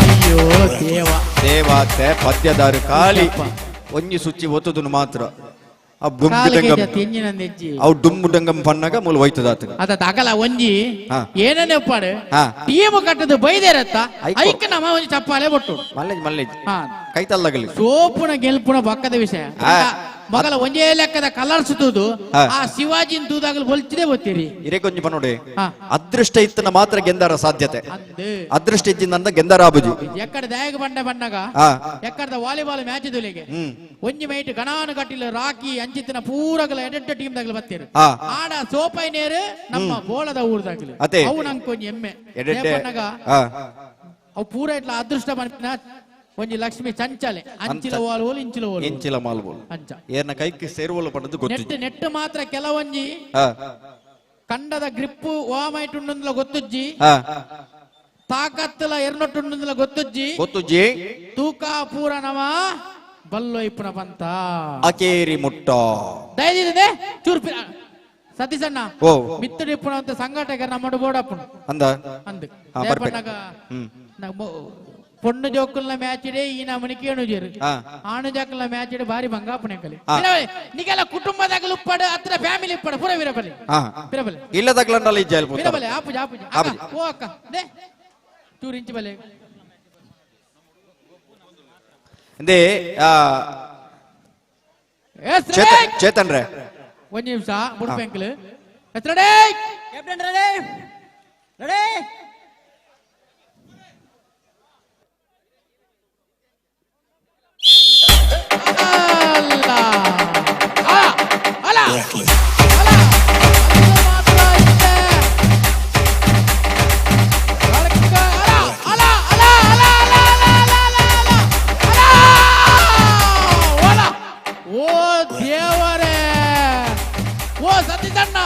ಅಯ್ಯೋ ದೇವ ದೇವಾತೆ ಪದ್ಯದಾರು ಖಾಲಿ ಒಂಜಿ ಸುಚ್ಚಿ ಒತ್ತುದುನು ಮಾತ್ರ ಆ ಅವು ಡುಮ್ಮುಡಂಗಂ ಪಣ್ಣಗ ಮೂಲ ಹೋಯ್ತದಾತ ಅದ ಅಗಲ ಒಂಜಿ ಏನನ್ನೇ ಒಪ್ಪಾಡು ಟೀಮ್ ಕಟ್ಟದು ಬೈದೇರತ್ತ ಐಕ ನಮ್ಮ ಒಂಜಿ ಚಪ್ಪಾಳೆ ಬೊಟ್ಟು ಮಲ್ಲೇಜ್ ಮಲ್ಲೇಜ್ ಕೈತಲ್ಲಗಲಿ ಸೋಪುನ ಗೆಲ್ಪುನ ಪಕ್ಕದ ವಿಷಯ ಮಗಲ ಒಂಜೇ ಲೆಕ್ಕದ ಕಲರ್ಸ್ ತೂದು ಆ ಶಿವಾಜಿನ ತೂದಾಗಲು ಬೊಲ್ಚಿದೆ ಗೊತ್ತೀರಿ ಇರೇಕೊಂಜಿ ಪನ್ನೋಡಿ ಅದೃಷ್ಟ ಇತ್ತನ ಮಾತ್ರ ಗೆಂದಾರ ಸಾಧ್ಯತೆ ಅದೃಷ್ಟ ಇತ್ತಿಂದ ಗೆಂದಾರ ಆಬುಜಿ ಎಕ್ಕಡ ದಾಯಗ ಬಂಡ ಬಣ್ಣಗ ಎಕ್ಕಡದ ವಾಲಿಬಾಲ್ ಮ್ಯಾಚ್ ದುಲಿಗೆ ಒಂಜಿ ಮೈಟ್ ಗಣಾನು ಕಟ್ಟಿಲ್ಲ ರಾಕಿ ಅಂಚಿತ್ತಿನ ಪೂರಗಲ ಎಡೆಡ್ಡ ಟೀಮ್ ದಾಗಲು ಬತ್ತೀರಿ ಆಡ ಸೋಪೈ ನೇರು ನಮ್ಮ ಬೋಳದ ಊರ್ದಾಗಲು ಅವು ನಂಗೆ ಎಮ್ಮೆ ಬಣ್ಣಗ ಅವು ಪೂರ ಇಟ್ಲ ಅದೃಷ್ಟ ಬಂದ ಒಂಜಿ ಲಕ್ಷ್ಮಿ ಚಂಚಲೆ ಅಂಚಿಲ ವಾಲ್ ಇಂಚಿಲ ಓಲ್ ಇಂಚಿಲ ಮಾಲ್ ಬೋಲ್ ಅಂಚ ಏರ್ನ ಕೈಗೆ ಸೇರುವಲು ಪಂಡದು ಗೊತ್ತು ನೆಟ್ ನೆಟ್ ಮಾತ್ರ ಕೆಲವೊಂಜಿ ಕಂಡದ ಗ್ರಿಪ್ ವಾಮೈಟುಂಡುಂದಲ ಗೊತ್ತುಜ್ಜಿ ತಾಕತ್ತಲ ಎರ್ನೊಟ್ಟುಂಡುಂದಲ ಗೊತ್ತುಜ್ಜಿ ಗೊತ್ತುಜ್ಜಿ ತೂಕ ಪೂರ ನಮ ಬಲ್ಲೋ ಇಪ್ಪುನ ಪಂತ ಅಕೇರಿ ಮುಟ್ಟ ದಯದಿದೆ ಚೂರ್ಪಿ ಸತೀಶಣ್ಣ ಮಿತ್ತಡಿ ಇಪ್ಪುನ ಅಂತ ಸಂಘಟಕ ನಮ್ಮಡು ಬೋಡಪ್ಪುನು ಅಂದ ಅಂದ್ ಪೊಣ್ಣು ಜೋಕುಲ್ನ ಮ್ಯಾಚ್ ಡೇ ಈ ನಮನಿ ಕೇಣುಜೇರು ಆಣು ಜೋಕುಲ್ನ ಮ್ಯಾಚ್ ಡೇ ಬಾರಿ ಬಂಗಾಪುಣೆ ಕಲಿ ನಿಗೆಲ್ಲ ಕುಟುಂಬದಾಗಲು ಉಪ್ಪಾಡು ಹತ್ರ ಫ್ಯಾಮಿಲಿ ಉಪ್ಪಾಡು ಪೂರ ವೀರಬಲಿ ವೀರಬಲಿ ಇಲ್ಲದಾಗಲಂಡಲ್ಲ ಇಜ್ಜಾಲ್ ವೀರಬಲಿ ಆಪುಜ ಆಪುಜ ಓ ಅಕ್ಕ they ಚೂರು ಇಂಚು ಬಲೆ ಅಂದೇ ಚೇತನ್ ರೇ ಒಂದು ನಿಮಿಷ ಬುಡ್ಪೆಂಕ್ಲು ready captain ready ready ಓ ದೇವರೇ ಓ ಸತೀಶಣ್ಣ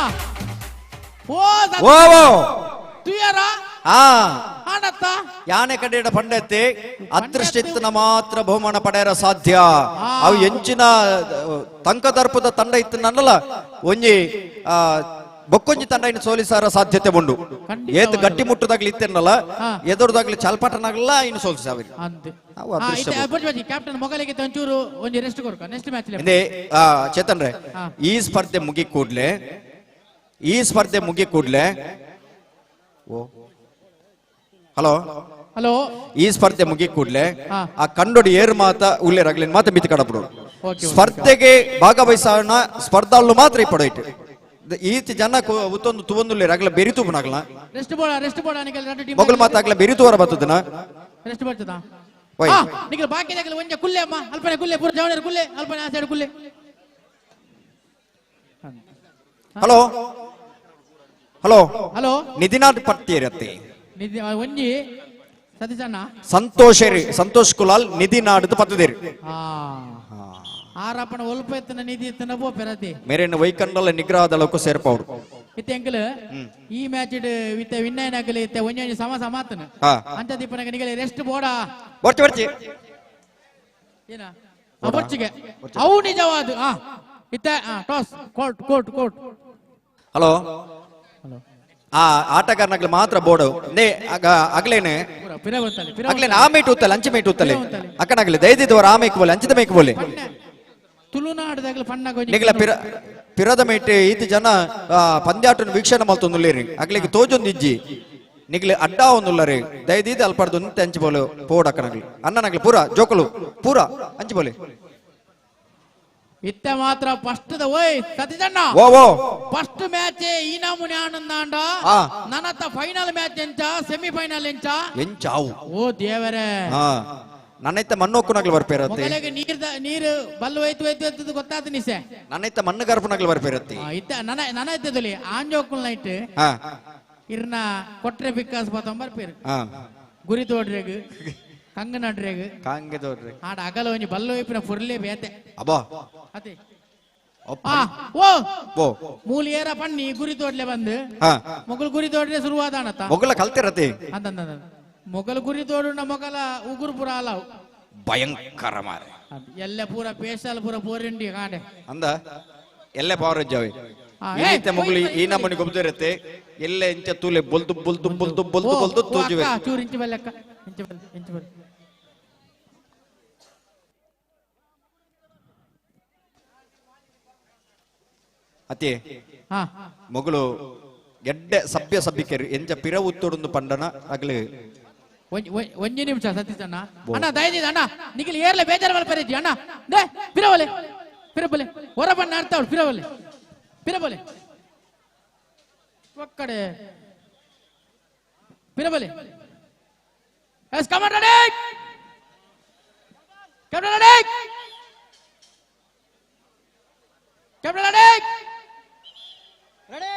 ಓ ತುಯರ ಆನತ್ತ ಯಾನೆ ಕಡೆಯ ಪಂಡತೆ ಅದೃಷ್ಟ ಇತ್ತನ ಮಾತ್ರ ಬಹುಮಾನ ಪಡೆಯರ ಸಾಧ್ಯ ಅವು ಎಂಚಿನ ತಂಕ ದರ್ಪದ ತಂಡ ಇತ್ತನಲ್ಲ ಒಂಜಿ ಬೊಕ್ಕೊಂಜಿ ತಂಡ ಇನ್ನು ಸೋಲಿಸಾರ ಸಾಧ್ಯತೆ ಉಂಡು ಏತ್ ಗಟ್ಟಿ ಮುಟ್ಟುದಾಗ್ಲಿ ಇತ್ತೇನಲ್ಲ ಎದುರುದಾಗ್ಲಿ ಚಲ್ಪಟನಾಗಲ್ಲ ಇನ್ನು ಸೋಲಿಸಾವಿಲ್ಲ ಕ್ಯಾಪ್ಟನ್ ಮೊಗಲಿಗೆ ಒಂಚೂರು ಒಂಜಿ ರೆಸ್ಟ್ ಕೊಡ್ಕ ನೆಕ್ಸ್ಟ್ ಮ್ಯಾಚ್ ಚೇತನ್ ರೇ ಈ ಸ್ಪರ್ಧೆ ಮುಗಿ ಕೂಡ್ಲೆ ಈ ಸ್ಪರ್ಧೆ ಮುಗಿ ಕೂಡ್ಲೆ ಓ ಹಲೋ ಹಲೋ ಈ ಸ್ಪರ್ಧೆ ಮುಗಿ ಕೂಡ್ಲೆ ಆ ಕಂಡೊಡಿ ಏರು ಮಾತ ಉಲ್ಲೇರ್ ಅಗ್ಲಿನ್ ಮಾತ ಮಿತಿ ಕಡಪಡು ಸ್ಪರ್ಧೆಗೆ ಭಾಗವಹಿಸೋಣ ಸ್ಪರ್ಧಾಳು ಮಾತ್ರ ಇಪ್ಪಡೈಟ್ ಈತ ಜನ ಉತ್ತೊಂದು ತುವೊಂದುಲ್ಲೇರ್ ಅಗ್ಲ ಬೆರಿತೂಪನಾಗ್ಲ ರೆಸ್ಟ್ ಬೋಡ ರೆಸ್ಟ್ ಬೋಡ ನಿಕಲ್ ರಡ್ಡು ಟೀಮ್ ಮೊಗಲ್ ಮಾತ ಅಗ್ಲ ಬೆರಿತುವರ ಬತ್ತದನ ರೆಸ್ಟ್ ಬರ್ತದ ಒಯ್. ಆ ನಿಕಲ್ ಬಾಕಿ ದಕಲ್ ಒಂಜ ಕುಲ್ಲೆ ಅಮ್ಮ ಅಲ್ಪನೆ ಕುಲ್ಲೆ ಪೂರ ಜವಣೇರ್ ಕುಲ್ಲೆ ಅಲ್ಪನೆ ಆ ಸೈಡ್ ಕುಲ್ಲೆ ಹಲೋ ಹಲೋ ಹಲೋ ನಿಧಿನಾಥ್ ಪಟ್ಟಿರತ್ತೆ ನಿಧಿ ಒಂಜಿ ಸತೀಶಣ್ಣ ಸಂತೋಷ್ ಸಂತೋಷ್ ಕುಲಾಲ್ ನಿಧಿ ನಾಡದು ಪತ್ತದೇರಿ ಆ ಆರಪ್ಪನ ಒಲ್ಪ ಎತ್ತನ ನಿಧಿ ಎತ್ತನ ಪೋ ಪೆರತಿ ಮೇರೆನ ವೈಕಂಡಲ ನಿಗ್ರಹದಳಕ್ಕೂ ಸೇರ್ಪವ್ರು ಇತ್ತೆ ಎಂಕಲ್ ಈ ಮ್ಯಾಚ್ ಇತ್ತೆ ವಿನ್ ಆಗಲಿ ಇತ್ತೆ ಒಂಜಿ ಒಂಜಿ ಸಮ ಸಮಾತನ ಹಾ. ಅಂತ ದೀಪನಗ ನಿಗಲೆ ರೆಸ್ಟ್ ಬೋಡ ಬರ್ಚಿ ಬರ್ಚಿ ಏನ ಬರ್ಚಿಗೆ ಅವು ನಿಜವಾದ ಆ ಇತ್ತೆ toss court court court hello ಆ ಆಟಗಾರನಾಗ್ಲಿ ಮಾತ್ರ ಬೋರ್ಡ್ ನೇ ಆಗ ಅಗ್ಲೇನೆ ಪಿರ ಗೊತ್ತಲ್ಲ ಪಿರ ಅಗ್ಲೇನೆ ಆ ಮೇಟ್ ಉತ್ತಲೆ ಅಂಚೆ ಮೇಟ್ ಉತ್ತಲೆ ಅಕ್ಕನಾಗ್ಲಿ ದಯದಿದ್ದವರ ಆ ಮೇಕ್ ಬೋಲೆ ಅಂಚಿದ ಮೇಕ್ ಬೋಲೆ ತುಳುನಾಡದಾಗಲ ಪಣ್ಣಗ ಒಂಜಿ ನಿಗಲ ಪಿರ ಪಿರದ ಮೇಟ್ ಈತ ಜನ ಪಂದ್ಯಾಟನ ವೀಕ್ಷಣೆ ಮಲ್ತೊಂದುಲ್ಲೇರಿ ಅಗ್ಲಿಗೆ ತೋಜೊಂದು ಇಜ್ಜಿ ನಿಗ್ಲಿ ಅಡ್ಡ ಒಂದುಲ್ಲರಿ ದಯದೀದ ಅಲ್ಪಡ್ದು ನಿಂತೆ ಅಂಚಿ ಬೋಲೆ ಪೋಡ್ ಅಕ್ಕನಾಗ್ಲಿ ಅಣ್ಣನಾಗ್ಲಿ ಪೂರ ಜೋಕಲು ಪೂರ ಅಂಚಿ ಬೋಲೆ ಇತ್ತೆ ಮಾತ್ರ ಫಸ್ಟ್ the ಓಯ್ ಸತೀಶಣ್ಣ ಓ, ಓ. ಫಸ್ಟ್ ಮ್ಯಾಚ್ ಈ ನಮೂನೆ ಆನಂದಾಂಡ ಆ. ನನತ್ತ ಫೈನಲ್ ಮ್ಯಾಚ್ ಎಂಚ ಸೆಮಿ ಫೈನಲ್ ಎಂಚ ಎಂಚಾವು ಓ ದೇವರೇ ಹಾ ನನ್ನೈತ ಮಣ್ಣೊಕ್ಕುನಾಗ್ಲಿ ಬರ್ಪೇರತ್ತೆ ಮೊಗಲಿಗೆ ನೀರ್ ನೀರು ಬಲ್ಲು ಹೋಯ್ತು ಹೋಯ್ತು ಹೋಯ್ತು ಗೊತ್ತಾತು ನಿಸೆ ನನ್ನೈತ ಮಣ್ಣು ಗರ್ಭನಾಗ್ಲಿ ಬರ್ಪೇರತ್ತೆ ಇತ್ತ ನನ ನನ ಇತ್ತದಲ್ಲಿ ಆಂಜೋಕುಲ್ ನೈಟ್ ಹಾ ಇರ್ನ ಕೊಟ್ರೆ ಬಿಕ್ಕಾಸ್ ಬತ್ತೊಂಬರ್ ಪೇರು ಹಾ ಗುರಿ ತೋಡ್ರೆಗ್ ಕಂಗ ನಡ್ರೆಗ್ ಕಾಂಗೆ ತೋಡ್ರೆ ಆಡ ಅಗಲ ಒಂಜಿ ಬಲ್ಲು ಹೋಯ್ಪಿನ ಪುರ್ಲೆ ಬೇತೆ ಅಬ್ಬಾ ಅದೇ ಅಪ್ಪ. ಆ ಓ ಓ ಮೂಲಿ ಏರ ಪಣ್ಣಿ ಗುರಿ ತೋಡ್ಲೆ ಬಂದು ಹಾ ಮೊಗಲ್ ಗುರಿ ತೋಡ್ರೆ ಶುರುವಾದ ಅಣತ ಮೊಗಲ ಕಲ್ತಿರತ್ತೆ ಅಂತ ಮೊಗಲ್ ಗುರಿ ತೋಡುನ ಮೊಗಲ ಉಗುರು ಪುರ ಅಲಾವ್ ಭಯಂಕರ ಮಾರೆ ಎಲ್ಲ ಪೂರ ಪೇಶಲ್ ಪೂರ ಬೋರಿಂಡಿ ಕಾಂಡೆ ಅಂದ ಎಲ್ಲೆ ಪವರ್ ಇಜ್ಜಾವೆ ಆ, ಈ ರೀತಿ ಏ, ಮೊಗಲು ಈ ನಮ್ಮನಿ ಗೊಬ್ಬದಿರತ್ತೆ ಎಲ್ಲೆ ಇಂಚ ತೂಲೆ ಬೊಲ್ದು ಬೊಲ್ದು ಬೊಲ್ದು ಬೊಲ್ದು ಬೊಲ್ದು ಓ, ತೂಜುವೆ ಅಕ್ಕ, ಚೂರು ಇಂಚು ಬಲ್ಲೆ ಅಕ್ಕ ಇಂಚು ಬಲ್ಲೆ ಇಂಚು ಬಲ್ಲೆ ಅತಿ ಹಾ ಮೊಗಲು ಎಡ್ಡೆ ಸಭ್ಯ ಸಭ್ಯಿಕೆರು ಎಂಚ ಪಿರ ಉತ್ತೊಡೊಂದು ಪಂಡನ ಅಗ್ಲು ಒಂಜಿ ಒಂಜಿ ನಿಮಿಷ ಸತೀಶ್ ಅಣ್ಣ ಅಣ್ಣ ದಯದಿದ್ದು ಅಣ್ಣ ನಿಖಿಲ್ ಏರ್ಲೆ ಬೇಜಾರು ಮಲ್ಪರಿಜ್ಜಿ ಅಣ್ಣ they ಪಿರವಲೆ ಪಿರಬಲೆ ಹೊರ ಬಣ್ಣ ಆಡ್ತಾವಳು ಪಿರವಲೆ ಪಿರಬಲೆ ಒಕ್ಕಡೆ ಪಿರಬಲೆ yes come on ready captain ready captain ready ready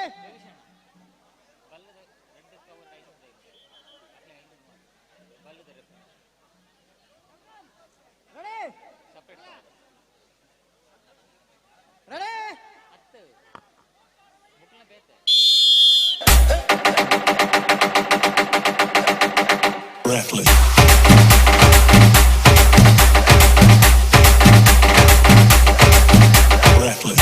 Breathless. Breathless.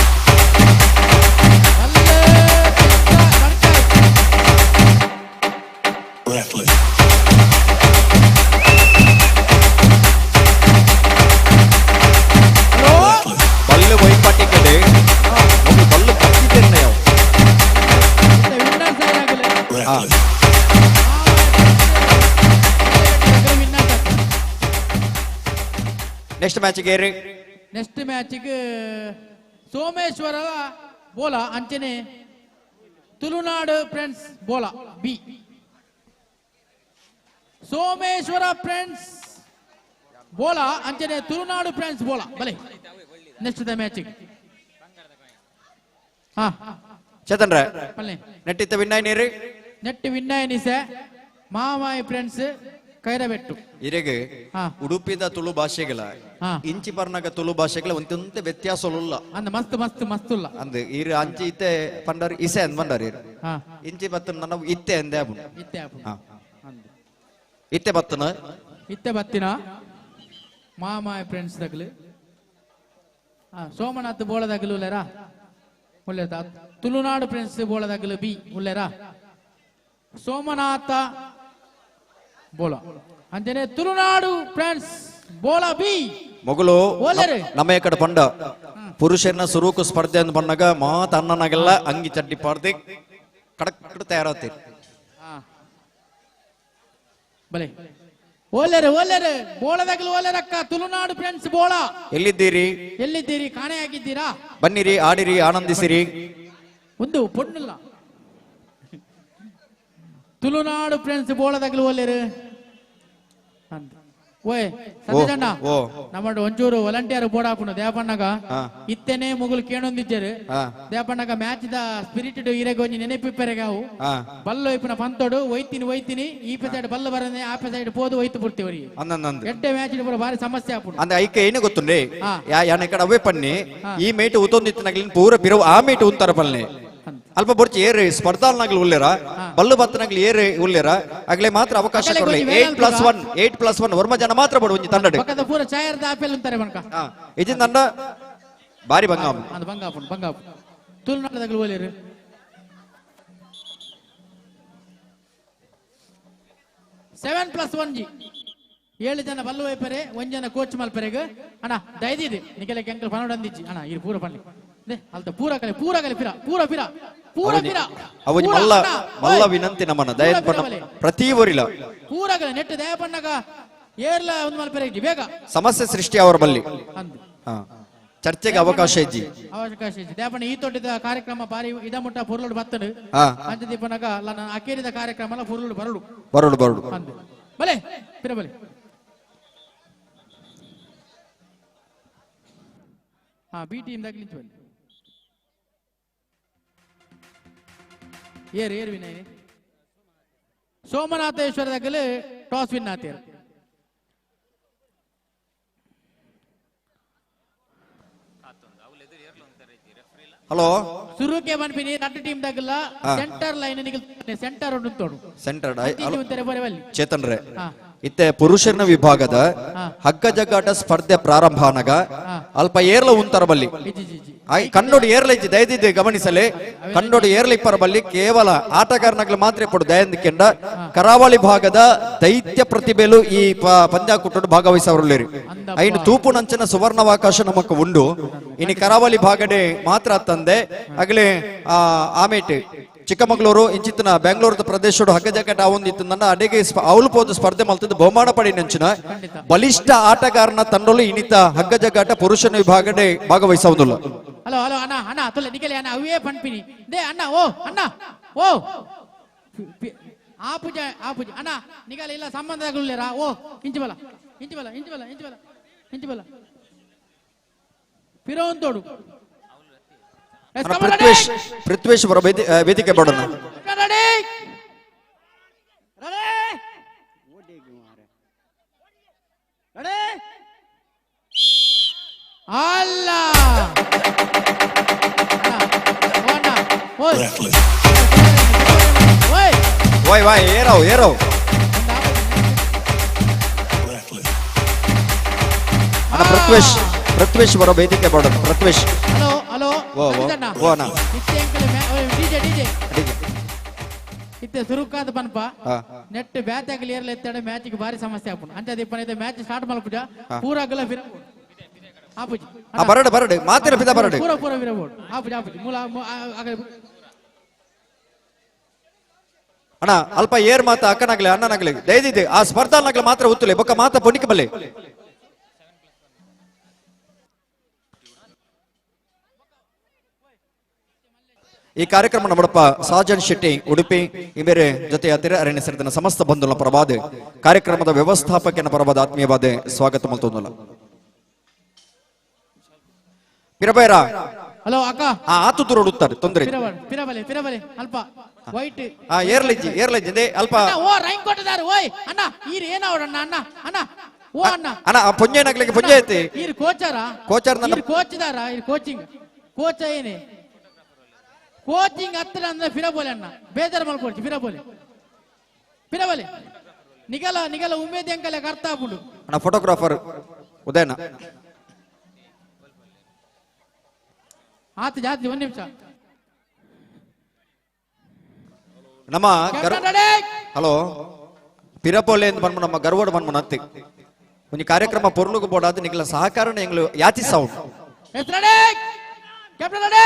Breathless. Ballu ವೈಪಾಟಿಕೆಡೆ ಮೊಗಲು Ballu ಕತ್ತಿದ್ದೇನೆ ಯಾವ Breathless. Next match ಗೇರಿ next ಮ್ಯಾಚಿಗೆ Someshwara Bola ಅಂಚನೆ Tulunadu friends Bola B Someshwara friends Bola ಅಂಚನೆ ತುಳುನಾಡು ಫ್ರೆಂಡ್ಸ್ ಬೋಲ ಬಲೆ ನೆಕ್ಸ್ಟ್ the ಮ್ಯಾಚಿಗೆ ಹಾ ಚೇತನ್ ರೇ ಪಲ್ಲೆ ನೆಟ್ಟಿತ್ತ ವಿನ್ನಾಯ್ ನೀರು ನೆಟ್ ವಿನ್ನಾಯನಿಸೆ ಮಾಮಾಯಿ ಫ್ರೆಂಡ್ಸ್ ಕೈರಬೆಟ್ಟು ಇರೆಗ್ ಹಾ. ಉಡುಪಿದ ತುಳು ಭಾಷೆಗಳ ಹಾ. ಇಂಚಿ ಪರ್ನಾಗ ತುಳು ಭಾಷೆಗಳ ಒಂತೊಂತೆ ವ್ಯತ್ಯಾಸಲುಲ್ಲ ಅಂದ ಮಸ್ತ್ ಮಸ್ತ್ ಮಸ್ತ್ ಉಲ್ಲ ಅಂದ್ ಇರು ಅಂಚಿ ಇತ್ತೆ ಪಂಡರ್ ಇಸೆ ಅಂದ್ ಬಂಡಾರ ಇರು ಹಾ. ಇಂಚಿ ಬತ್ತನ ನನ್ನ ಇತ್ತೆ ಅಂದೆ ಆಪುಂಡು. ಇತ್ತೆ ಆಪುಂಡು. ಹಾ. ಇತ್ತೆ ಬತ್ತನ ಇತ್ತೆ ಬತ್ತಿನ ಮಾಮಾಯ ಫ್ರೆಂಡ್ಸ್ ತಗಲು ಹಾ ಸೋಮನಾಥ್ ಬೋಳದಾಗಲು ಉಲ್ಲೇರಾ ಉಲ್ಲೇತ ತುಳುನಾಡು ಫ್ರೆಂಡ್ಸ್ ಬೋಳದಾಗಲು ಬಿ ಉಲ್ಲೇರಾ ಸೋಮನಾಥ ಬೋಳ ಅಂಚನೆ ತುಳುನಾಡು ಫ್ರೆಂಡ್ಸ್ ಬೋಳ ಬಿ ಮೊಗಲು ಓಲೇರು. ನಮ್ಮ ಕಡೆ ಪಂಡ ಪುರುಷರನ್ನ ಸುರುಕು ಸ್ಪರ್ಧೆ ಅಂದ್ ಬಂದಾಗ ಮಾತ ಅಣ್ಣನಾಗೆಲ್ಲ ಅಂಗಿ ಚಡ್ಡಿ ಪಾಡ್ದು ಕಡಕ್ ತಯಾರಾಗ್ತೀರಿ ಬಲೆ ಓಲೇರು ಓಲೇರು ಬೋಳದಾಗಲು ಓಲೇರಕ್ಕ ತುಳುನಾಡು ಫ್ರೆಂಡ್ಸ್ ಬೋಳ ಎಲ್ಲಿದ್ದೀರಿ ಎಲ್ಲಿದ್ದೀರಿ ಕಾಣೆ ಆಗಿದ್ದೀರಾ ಬನ್ನಿರಿ ಆಡಿರಿ ಆನಂದಿಸಿರಿ ಒಂದು ಪೊಣ್ಣಲ್ಲ ತುಳುನಾಡು ಫ್ರೆಂಡ್ಸ್ ಬೋಳದಾಗಲು ಓಲೇರು ಅಂತ ಓಯ್ ಸತ್ಯಜಣ್ಣ ಓ. ನಮ್ಮ ಒಂಚೂರು ವಾಲಂಟಿಯರ್ ಬೋರ್ಡ್ ಹಾಕೊಂಡು ದೇವಪ್ಪಣ್ಣಗ ಹಾ. ಇತ್ತೇನೆ ಮುಗುಲ್ ಕೇಣೊಂದಿಜ್ಜರು ಹಾ. ದೇವಪ್ಪಣ್ಣಗ ಮ್ಯಾಚ್ the spirit ಇರೆಗ್ ಒಂಜಿ ನೆನಪಿಪ್ಪರೆಗಾವು ಹಾ. ಬಲ್ಲು ಇಪ್ಪನ ಪಂತೋಡು ಒಯ್ತೀನಿ ಒಯ್ತೀನಿ ಈ ಸೈಡ್ ಬಲ್ಲ ಬರನೆ ಆಪೆ ಸೈಡ್ ಪೋದು ಒಯ್ತು ಪುರ್ತಿ ಅವರಿಗೆ ಅಂದಂದು ಎಡ್ಡೆ ಮ್ಯಾಚ್ ಪೂರ ಭಾರಿ ಸಮಸ್ಯೆ ಆಪುಂಡು ಅಂದ್ರೆ ಐಕೆ ಏನು ಗೊತ್ತುಂಡೆ ಹಾ. ಯಾ ಯಾನ ಕಡೆ ಅವೇ ಪನ್ನಿ ಹಾ. ಈ ಮೇಟ್ ಉತ್ತೊಂದಿತ್ತನಾಗ್ಲಿನ್ ಪೂರ ಬಿರವು ಆ ಮೇಟ್ ಉಂತಾರ ಪಲ್ನೆ ಅಲ್ಪ ಬೊರ್ಚಿ ಏರು ಸ್ಪರ್ಧಾಲ್ನಾಗ್ಲಿ ಉಲ್ಲೇರ ಬಲ್ಲು ಬತ್ತನಾಗ್ಲಿ ಏರು ಉಲ್ಲೇರ ಆಗ್ಲೇ ಮಾತ್ರ ಅವಕಾಶ ಅಗಲೆ ಕೊಡ್ಲಿ ಗೊಂಜಿ 8+1 8+1 ವರ್ಮ ಜನ ಮಾತ್ರ ಬಡು ಒಂಜಿ ತಂಡಡು ಪಕ್ಕದ ಪೂರ ಚಾಯರ್ದ ಆಪೆಲ್ ಅಂತಾರೆ ಬಣಕ ಇಜಿನ ತಂಡ ಬಾರಿ ಬಂಗ ಅದು ಬಂಗ ಆಪುಂಡು ಬಂಗ ಆಪುಂಡು ತುಳುನಾಡದಾಗಲು ಓಲೇರು ಸೆವೆನ್ ಪ್ಲಸ್ ಒನ್ ಜಿ ಏಳು ಜನ ಬಲ್ಲು ವೈಪರೆ ಒಂದ್ ಜನ ಕೋಚ್ ಮಲ್ಪರೆಗ್ ಅಣ್ಣ ದಯದಿದೆ ನಿಕೆಲ ಕೆಂಕಲ್ ಪನೋಡ್ ಅಂದಿಜ್ಜಿ ಅಣ್ಣ ಇದು ಪೂರ ಪನ್ನಿ they ಅಲ್ತ ಪೂರ ಕಲೆ ಪೂರ ಕಲೆ ಪಿರ ಪೂರ ಪಿರ ಪೂರ ಪಿರ ಅವನಿ ಪೂರ ಮಲ್ಲ ಅಣ್ಣ, ಮಲ್ಲ ಓಯ್. ವಿನಂತಿ ನಮ್ಮನ ದಯದ ಪೂರ ಪಣ್ಣ ಪಿರ ಬಲೆ. ಪ್ರತಿ ಊರಿಲ ಪೂರ ಕಲೆ ನೆಟ್ ದಯ ಪಣ್ಣಗ ಏರ್ಲ ಒಂದು ಮಲ್ಪರೆ ಇಜ್ಜಿ ಬೇಗ ಸಮಸ್ಯೆ ಸೃಷ್ಟಿ ಅವರ ಬಲ್ಲಿ ಅಂದು. ಹಾ. ಚರ್ಚೆಗೆ ಅವಕಾಶ ಇಜ್ಜಿ ಅವಕಾಶ ಇಜ್ಜಿ ದೇಪಣ್ಣ ಈ ತೊಟ್ಟಿದ ಕಾರ್ಯಕ್ರಮ ಬಾರಿ ಇದ ಮುಟ್ಟ ಪುರ್ಲುಡು ಬತ್ತಡು ಹಾ. ಅಂಚ ದೀಪನಗ ನನ್ನ ಅಕೇರಿದ ಕಾರ್ಯಕ್ರಮ ಎಲ್ಲ ಪುರ್ಲುಡು ಬರಡು ಬರೋಡು ಬರೋಡು ಅಂದು ಬಲೆ ಪಿರ ಬಲೆ ಹಾ ಬಿ ಟೀಮ್ ದಾಗಲಿಂಚು ಬಲೆ ಏರು ಏರು ವಿನಯ್ ಸೋಮನಾಥೇಶ್ವರ ದಾಗಲು ಟಾಸ್ ವಿನ್ ಆತೇರು ಹಲೋ ಸುರುಕೆ ಮನ್ಪಿನಿ ರಡ್ಡು ಟೀಮ್ ದಾಗಲ್ಲ ಹಾ. ಸೆಂಟರ್ ಲೈನ್ ನಿಗಲ್ ಸೆಂಟರ್ ಉಂಟು ತೋಡು ಸೆಂಟರ್ ಉಂತಾರೆ ಬರೆ ಬಲ್ಲಿ ಚೇತನ್ ರೇ ಹಾ. ಇತ್ತೆ ಪುರುಷರನ ವಿಭಾಗದ ಹಾ. ಹಗ್ಗ ಜಗ್ಗಾಟ ಸ್ಪರ್ಧೆ ಪ್ರಾರಂಭ ಅನಗ ಹಾ. ಅಲ್ಪ ಏರ್ಲ ಉಂತರ ಬಲ್ಲಿ ಆಯ್ ಕಣ್ಣೋಡು ಏರ್ಲ ಇಜ್ಜಿ ದಯದಿದ್ದು ಗಮನಿಸಲಿ ಕಣ್ಣೋಡು ಏರ್ಲ ಇಪ್ಪರ ಬಲ್ಲಿ ಕೇವಲ ಆಟಗಾರನಾಗ್ಲು ಮಾತ್ರ ಪಡು ದಯಂದಿಕೆಂಡ ಕರಾವಳಿ ಭಾಗದ ದೈತ್ಯ ಪ್ರತಿಭೆಲು ಈ ಪಂದ್ಯಾಕೂಟಡು ಭಾಗವಹಿಸವರುಳ್ಳೇರಿ ಐನು ತೂಪುನಂಚಿನ ಸುವರ್ಣಾವಕಾಶ ನಮಕ್ ಉಂಡು ಇನಿ ಕರಾವಳಿ ಭಾಗಡೆ ಮಾತ್ರ ತಂದೆ ಅಗಲೇ ಆ ಆಮೇಟ್ ಚಿಕ್ಕಮಗಳೂರು ಇಂಚಿತ್ತಿನ ಬೆಂಗಳೂರದ ಪ್ರದೇಶಡು ಹಗ್ಗ ಜಗ್ಗಾಟ ಆವೊಂದಿತ್ತು ಅಡೆಗೆ ಅವಲು ಪೋದು ಸ್ಪರ್ಧೆ ಮಲ್ತದ್ದು ಬಹುಮಾನ ಪಡಿನಂಚಿನ ಬಲಿಷ್ಠ ಆಟಗಾರನ ತಂಡಲು ಇನ್ನಿತ ಹಗ್ಗ ಜಗ್ಗಾಟ ಪುರುಷನ ವಿಭಾಗಡೆ ಭಾಗವಹಿಸುವುದಿಲ್ಲ ಹಲೋ ಹಲೋ ಅಣ್ಣ ಅಣ್ಣ ತುಲೆ ನಿಕಲೆ ಅಣ್ಣ ಅವೇ ಪನ್ಪಿನಿ they ಅಣ್ಣ ಓ ಅಣ್ಣ ಓ ಆ ಪೂಜೆ ಆ ಪೂಜೆ ಅಣ್ಣ ನಿಗಲ ಇಲ್ಲ ಸಂಬಂಧಗಳಿಲ್ಲರಾ ಓ ಇಂಚು ಬಲ ಇಂಚು ಬಲ ಇಂಚು ಬಲ ಇಂಚು ಬಲ ಇಂಚು ಬಲ ಪಿರೋನ್ ತೋಡು ಅಣ್ಣ, ಪೃಥ್ವೇಶ್ ಪೃಥ್ವೇಶ್ ಅವರ ವೇದಿಕೆ ಬಡೋಣ ರೆಡಿ ಅಲ್ಲ ಅಣ್ಣ, ಓ ಅಣ್ಣ, ಓಯ್. ಓಯ್ ವಾಯ್ ವಾಯ್ ಏರಾವ್ ಏರಾವ್ ಅಣ್ಣ ಪೃಥ್ವೇಶ್ ಪೃಥ್ವೇಶ್ ಅವರ ವೇದಿಕೆ ಬಡೋಣ ಪೃಥ್ವೇಶ್ ಹಲೋ ಹಲೋ ಓ, ಓ, ಸತೀಶಣ್ಣ. ಓ ಅಣ್ಣ. ಇತ್ತೆ ಅಂಕಲ್ ಡಿಜೆ ಡಿಜೆ ಇತ್ತೆ ಸುರುಕಾದ ಪನ್ಪ ಹಾ. ನೆಟ್ ಬ್ಯಾಟ್ ಆಗಲಿ ಏರ್ಲ ಎತ್ತಾಡ ಮ್ಯಾಚ್ ಭಾರಿ ಸಮಸ್ಯೆ ಆಪುಂಡು ಅಂಚ ದಿಪ್ಪನ ಇದೆ ಮ್ಯಾಚ್ ಸ್ಟಾರ್ಟ್ ಮಲ್ಪುಜ ಹಾ. ಪೂರ ಅಗಲ ಫಿರ ಆಪುಜಿ ಆ, ಬರಡು ಬರಡು ಮಾತಿನ ಪಿದ ಬರಡು ಪೂರ ಪೂರ ವಿರಬೋಡು ಆಪುಜಿ ಆಪುಜಿ ಮೂಲ ಅಣ್ಣ ಅಲ್ಪ ಏರ್ ಮಾತ ಅಕ್ಕನಾಗ್ಲಿ ಅಣ್ಣನಾಗ್ಲಿ ದಯದಿದ್ದು ಆ ಸ್ಪರ್ಧಾನಾಗ್ಲಿ ಮಾತ್ರ ಉತ್ತಲೆ ಬೊಕ್ಕ ಮಾತ ಪೊನಿಕ ಬಲ್ಲೆ ಈ ಕಾರ್ಯಕ್ರಮ ನಮ್ಮಡಪ್ಪ ಸಾಜನ್ ಶೆಟ್ಟಿ ಉಡುಪಿ ಈ ಬೇರೆ ಜೊತೆ ಹತ್ತಿರ ಅರಣ್ಯ ಸೇರಿದ ಸಮಸ್ತ ಬಂಧುಲ ಪರವಾದ ಕಾರ್ಯಕ್ರಮದ ವ್ಯವಸ್ಥಾಪಕನ ಪರವಾದ ಆತ್ಮೀಯವಾದ ಸ್ವಾಗತ ಮಲ್ತೊಂದುಲ್ಲ ಪಿರಬೈರ ಹಲೋ ಅಕ್ಕ ಆ ಆತು ದೂರ ಉಡುತ್ತಾರೆ ತೊಂದರೆ ಇಲ್ಲ. ಪಿರಬಲೆ ಪಿರಬಲೆ ಪಿರಬಲೆ ಅಲ್ಪ ವೈಟ್ ಆ ಏರ್ಲಿಜ್ಜಿ ಏರ್ಲಿಜ್ಜಿ ಅದೇ ಅಲ್ಪ ಅಣ್ಣ ಓ ರೈನ್ ಕೊಟ್ಟಿದ್ದಾರೆ ಓಯ್ ಅಣ್ಣ ಈರ್ ಏನವಡಣ್ಣ ಅಣ್ಣ ಅಣ್ಣ ಓ ಅಣ್ಣ ಅಣ್ಣ ಆ ಪೊಂಜೆನಾಗ್ಲಿಕ್ಕೆ ಪೊಂಜೆ ಐತಿ ಈರ್ ಕೋಚರ ಕೋಚರ್ ನನ್ನ ಈರ್ ಕೋಚ್ದಾರ ಈರ್ ಕೋಚಿಂಗ್ ಕೋಚ ಏನೇ ಕೋಚಿಂಗ್ ಹತ್ತಿರ ಅಂದ್ರೆ ಫಿರಬೋಲೆ ಅಣ್ಣ ಬೇಜಾರು ಮಲ್ಕೊಡ್ತಿ ಫಿರಬೋಲೆ ಫಿರಬೋಲೆ ನಿಗಲ ನಿಗಲ ಉಮೇದ್ ಅಂಕಲೆ ಅರ್ಥ ಆಪುಂಡು ಅಣ್ಣ ಫೋಟೋಗ್ರಾಫರ್ ಉದಯನ ಆತ ಜಾತಿ ಒಂದ್ ನಿಮಿಷ ನಮ್ಮ ಹಲೋ ಪಿರಪೋಲೆ ಅಂತ ಬಂದ್ಬಿಡು ನಮ್ಮ ಗರ್ವಡ್ ಬಂದ್ಬಿಡು ಅತ್ತಿ ಒಂಜಿ ಕಾರ್ಯಕ್ರಮ ಪೊರ್ಲುಗು ಬೋಡಾದ ನಿಗ್ಲ ಸಹಕಾರನ ಎಂಗ್ಲು ಯಾಚಿಸಾವು ರೆಡಿ ಕ್ಯಾಪ್ಟನ್ ರೆಡಿ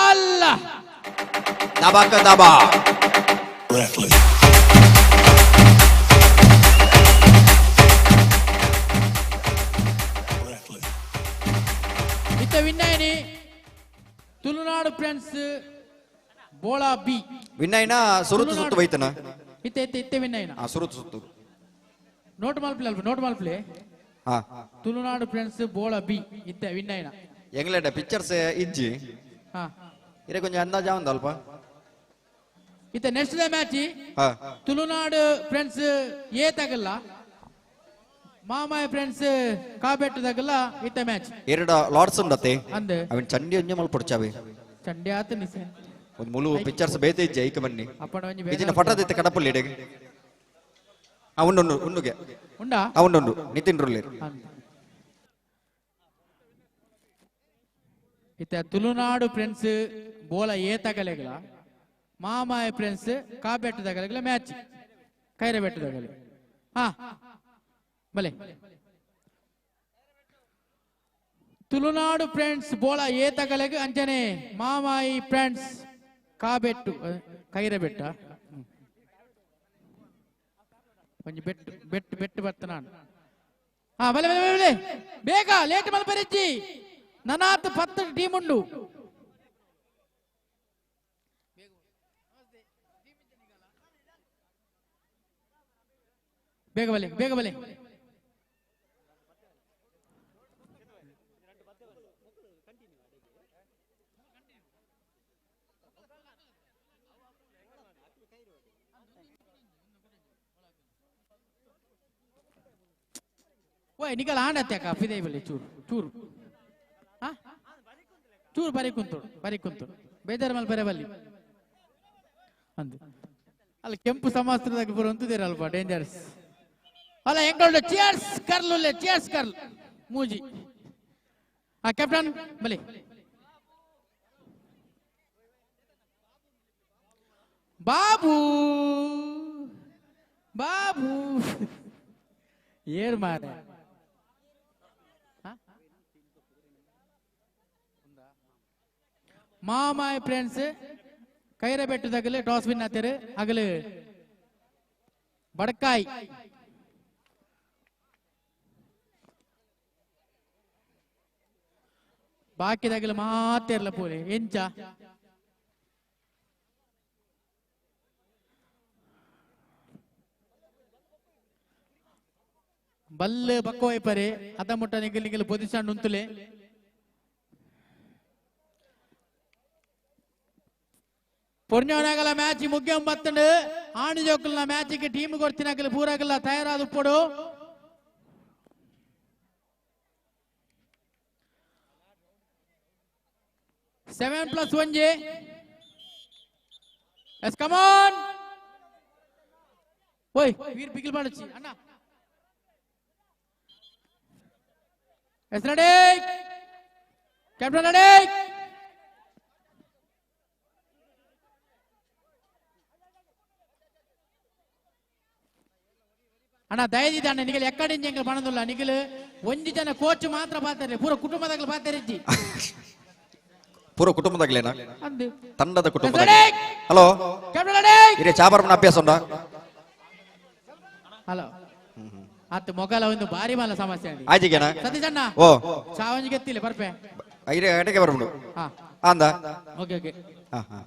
ಅಲ್ಲ ದಬಾಕ ದಬಾ Breathless. ಇತ್ತ ವಿನ್ನಯನಿ ತುಳುನಾಡು ಫ್ರೆಂಡ್ಸ್ ಬೋಳಾ ಬಿ ವಿನ್ನಯ್ಯನ ಸುರುತು ಸುತ್ತು ಬೈತನ ಇತ್ತೆ ಇತ್ತೆ ಇತ್ತೆ ವಿನ್ನಯ್ಯನ ಆ ಸುರುತು ಸುತ್ತು ನೋಟ್ ಮಲ್ಪ್ಲೆ ಅಲ್ಪ ನೋಟ್ ಮಲ್ಪ್ಲೆ ಹಾ ತುಳುನಾಡು ಫ್ರೆಂಡ್ಸ್ ಬೋಳ ಬಿ ಇತ್ತೆ ವಿನ್ನಯ್ಯನ ಎಂಗ್ಲೆಂಡ ಪಿಕ್ಚರ್ಸ್ ಇಜ್ಜಿ ಹಾ ಇರೆ ಕೊಂಚ ಅಂದಾಜ್ ಆವಂದ ಅಲ್ಪ ಇತ್ತೆ ನೆಕ್ಸ್ಟ್ the match ಹಾ ತುಳುನಾಡು ಫ್ರೆಂಡ್ಸ್ ಎ ತಗಲ್ಲ ಮಾಮಾಯ ಫ್ರೆಂಡ್ಸ್ ಕಾಬೆಟ್ಟು ತಗಲ್ಲ ಇತ್ತೆ ಮ್ಯಾಚ್ ಎರಡು ಲಾರ್ಡ್ಸ್ ಉಂಡತೆ ಅಂದ್. ಅವನ್ ಚಂಡಿ ಒಂಜಿ ಮಲ್ಪೊಡ್ಚಾವೆ ಚಂಡಿ ಆತ ನಿಸೆ ಒಂದು ಮುಲು ಪಿಕ್ಚರ್ಸ್ ಬೇತೆ ಇಜ್ಜಿ ಐಕ ಬನ್ನಿ ಅಪ್ಪಣ ಒಂಜಿ ಇಜಿನ ಫಟದಿತ್ತೆ ಕಡಪಲ್ಲಿ ಇಡೆಗೆ ಆ ಉಂಡು ಉಂಡು ಉಂಡುಗೆ ಉಂಡಾ ಆ ಉಂಡು ಉಂಡು ನಿತಿನ್ ರುಲ್ಲೇರ್ ಇತ್ತೆ ತುಳುನಾಡು ಫ್ರೆಂಡ್ಸ್ ಬೋಲ ಏ ತಗಲೆಗಳ ಮಾಮಾಯ ಫ್ರೆಂಡ್ಸ್ ಕಾಬೆಟ್ಟು ತಗಲೆಗಳ ಮ್ಯಾಚ್ ಕೈರೆ ಬೆಟ್ಟು ತಗಲೆ ಹಾ ಬಲೆ ತುಳುನಾಡು ಫ್ರೆಂಡ್ಸ್ ಬೋಳ ಏ ತಗಲೆಗ್ ಅಂಚನೆ ಮಾಮಾಯಿ ಫ್ರೆಂಡ್ಸ್ ಕಾಬೆಟ್ಟು ಕೈರೆ ಬೆಟ್ಟ ಹ್ಮ್. ಒಂಜಿ ಬೆಟ್ಟು ಬೆಟ್ಟು ಬೆಟ್ಟು ಬತ್ತ ನಾನು ಹಾ ಬಲೆ ಬಲೆ ಬಲೆ ಬಲೆ ಬೇಗ ಲೇಟ್ ಮಲ್ಪರಿಜ್ಜಿ ನನಾತ್ ಪತ್ತು ಟೀಮ್ ಉಂಡು ಬೇಗ ಬಲೆ ಬೇಗ ಬಲೆ ಓಯ್ ನಿಕಲ್ ಆಂಡತ್ಯಾಕ ಫಿದೆ ಬಲೆ ಚೂರು ಚೂರು ಹಾ ಚೂರು ಬರಿ ಕುಂತೋಡು ಬರಿ ಕುಂತೋಡು ಬೇಜಾರು ಮಲ್ ಬರೆ ಬಲ್ಲಿ ಅಂದು ಅಲ್ಲಿ ಕೆಂಪು ಸಮಾಸ್ತ್ರದಾಗ ಬರೋ ಅಂತಿದ್ದೀರಲ್ಪ ಡೇಂಜರ್ಸ್ ಅಲ್ಲ ಎಂಕೊಂಡು ಚಿಯರ್ಸ್ ಕರ್ಲು ಚಿಯರ್ಸ್ ಕರ್ಲ್ ಮೂಜಿ ಆ ಕ್ಯಾಪ್ಟನ್ ಬಲಿ ಬಾಬು ಬಾಬು ಏರ್ ಮಾರೆ ಮಾಮಾಯ್ ಫ್ರೆಂಡ್ಸ್ ಕೈರ ಬೆಟ್ಟು ತಗಲು ಟಾಸ್ ವಿನ್ ಆತೇರು ಅಗಲು ಬಡಕಾಯಿ ಬಾಕಿದಾಗಲು ಮಾತೇರ್ಲ ಪೋಲೆ ಎಂಚ ಬಲ್ಲು ಬಕ್ಕೋಯ್ಪರೆ ಅದ ಮುಟ್ಟ ನಿಗಲ್ ನಿಗಲ್ ಪೊಸಿಷನ್ ಉಂತುಲೆ ಪೊರ್ಣೋನಾಗಲ ಮ್ಯಾಚ್ ಮುಗ್ಯಂ ಬತ್ತಂಡು ಆಣಿ ಜೋಕುಲ್ನ ಮ್ಯಾಚಿಗೆ ಟೀಮ್ ಕೊಡ್ತಿನಾಗಲು ಪೂರಾಗಲ್ಲ ತಯಾರಾದ ಉಪ್ಪೊಡು ಸೆವೆನ್ ಪ್ಲಸ್ ಒಂಜಿ ಎಸ್ ಕಮಾನ್ ಓಯ್ ವೀರ್ ಬಿಗಿಲ್ ಮಾಡಚ್ಚಿ ಅಣ್ಣ ಎಸ್ ರೆಡಿ ಕ್ಯಾಪ್ಟನ್ ರೆಡಿ ಅಣ್ಣ ದಯದಿದ್ದ ಅಣ್ಣ ನಿಗಲ್ ಎಕ್ಕಡಿಂಜ ಎಂಕಲ್ ಪಣದುಲ್ಲ ನಿಗಲ್ ಒಂಜಿ ಜನ ಕೋಚ್ ಮಾತ್ರ ಪಾತಾರೆ ಪೂರ ಕುಟುಂಬದಾಗಲು ಪಾತಾರೆ ಪೂರ ಕುಟುಂಬದಾಗ್ಲೇನಾ ಅಂದು ತಂಡದ ಕುಟುಂಬ Ready? Hello captain ready ಹಿರಿಯ ಚಾಬರ್ಮನ ಅಭ್ಯಾಸ ಉಂಟಾ ಹಲೋ ಆತ ಮೊಗಲ ಒಂದು ಭಾರಿ ಮಾಲ ಸಮಸ್ಯೆ ಅಂడి. ಆಯ್ತಿಗೆನಾ? ಸತೀಶ್ ಅಣ್ಣ ಓ. ಚಾವಂಜಿ ಗೆತ್ತಿಲ್ಲ ಬರ್ಪೆ ಹಿರಿಯ ಅಡಿಗೆ ಬರ್ಬಿಡು ಹಾ ಅಂದ ಓಕೆ ಓಕೆ ಹಾ ಹಾ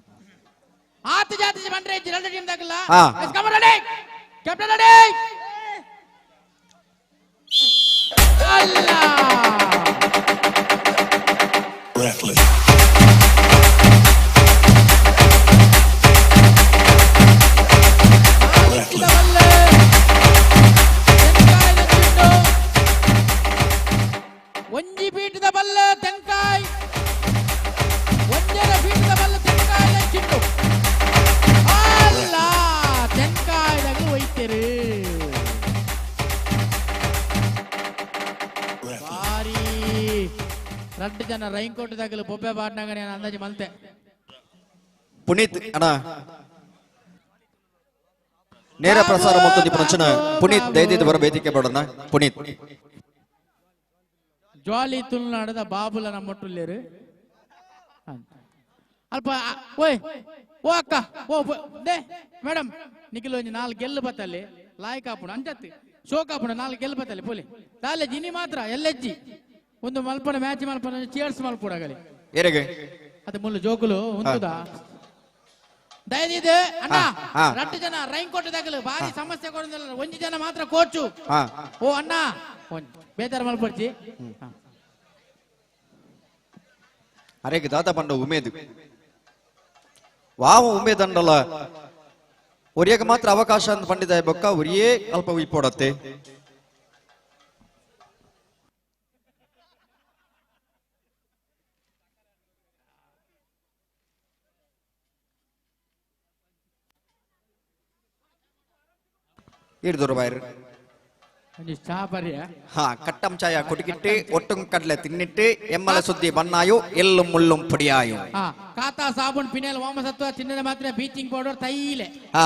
ಆತ ಜಾತಿ ಬಂದ್ರೆ ಎರಡು ಟೀಮ್ ದಾಗಲ್ಲ ಹಾ. ಕಮರ್ ರೆಡಿ ಕ್ಯಾಪ್ಟನ್ ರೆಡಿ ಅಲ್ಲ Breathless. ಒಂಜಿ ಪೀಠದ ಬಲ್ಲ ತೆನ್ಕಾಯ್ ಒಂಜರ ಪೀಠದ ಬಲ್ಲ ತೆನ್ಕಾಯ್ ಚಿಂಡು ಅಲ್ಲ ತೆನ್ಕಾಯ್ದಾಗ ಒಯ್ತೇರು ಭಾರಿ ರಡ್ಡು ಜನ ರೈನ್ ಕೋಟ್ ದಾಗಲು ಬೊಬ್ಬೆ ಬಾಡ್ನಾಗ ನಾನು ಅಂದಾಜು ಮಲ್ತೆ ಪುನೀತ್ ಅಣ್ಣ ನೇರ ಪ್ರಸಾರ ಮತ್ತು ನಿಪುಣಚನ ಪುನೀತ್ ದಯದಿದ್ದು ಬರ ವೇದಿಕೆ ಬಡೋಣ ಪುನೀತ್ ಜಾಲಿ ತುಳುನಾಡದ ಬಾಬುಲ ನಮ್ಮೊಟ್ಟುಲ್ಲೇರು ಅಂತ. ಅಲ್ಪ ಓಯ್ ಓ ಅಕ್ಕ ಓ they madam ನಿಖಿಲ್ ಒಂಜಿ ನಾಲ್ ಗೆಲ್ಲು ಬತ್ತಲ್ಲಿ ಲಾಯ್ಕ್ ಆಪುಂಡು ಅಂಚತ್ತಿ ಶೋಕ್ ಆಪುಂಡು ನಾಲ್ ಗೆಲ್ಲು ಬತ್ತಲ್ಲಿ ಪೋಲಿ ದಾಲೆ ಜಿನಿ ಮಾತ್ರ ಎಲ್ಲೆಜ್ಜಿ ಒಂದು ಮಲ್ಪನ ಮ್ಯಾಚ್ ಮಲ್ಪನ ಚೇರ್ಸ್ ಮಲ್ಪುಡಗಲಿ ಏರೆಗೆ ಅದು ಮುಳ್ಳು ಜೋಕುಲು ಉಂತುದ ದಯದಿದೆ ಅಣ್ಣ ಹಾ. ರಟ್ಟು ಜನ ರೈನ್ ಕೋಟ್ ದಾಗಲು ಭಾರಿ ಸಮಸ್ಯೆ ಕೊಡೋದಿಲ್ಲ ಒಂಜಿ ಜನ ಮಾತ್ರ ಕೋಚು ಹಾ. ಓ ಅಣ್ಣ ಬೇಜಾರು ಮಲ್ಪಡ್ಚಿ ಅರೆಗೆ ದಾದ ಪಂಡ ಉಮೇದು ವಾವ ಉಮೇದಂಡಲ ಒರಿಯಗ ಮಾತ್ರ ಅವಕಾಶ ಅಂತ ಪಂಡಿತ ಬೊಕ್ಕ ಒರಿಯೇ ಅಲ್ಪ ಇಪ್ಪೋಡತ್ತೆ ಇಡ್ದುರು ಬಾಯ್ರು ಒಂಜಿ ಚಾ ಬರ್ಯ ಹಾ ಕಟ್ಟಂ ಚಾಯ ಕುಟಿಕಿಟ್ಟು ಒಟ್ಟುಂ ಕಡಲೆ ತಿನ್ನಿಟ್ಟು ಎಮ್ಮಲ ಸುದ್ದಿ ಬಣ್ಣಾಯು ಎಲ್ಲುಂ ಮುಳ್ಳುಂ ಪುಡಿಯಾಯು ಹಾ ಕಾತಾ ಸಾಬೂನ್ ಪಿನೆಲ್ ವಾಮಸತ್ವ ಚಿನ್ನದ ಮಾತ್ರ ಬೀಚಿಂಗ್ ಪೌಡರ್ ತೈಲೆ ಹಾ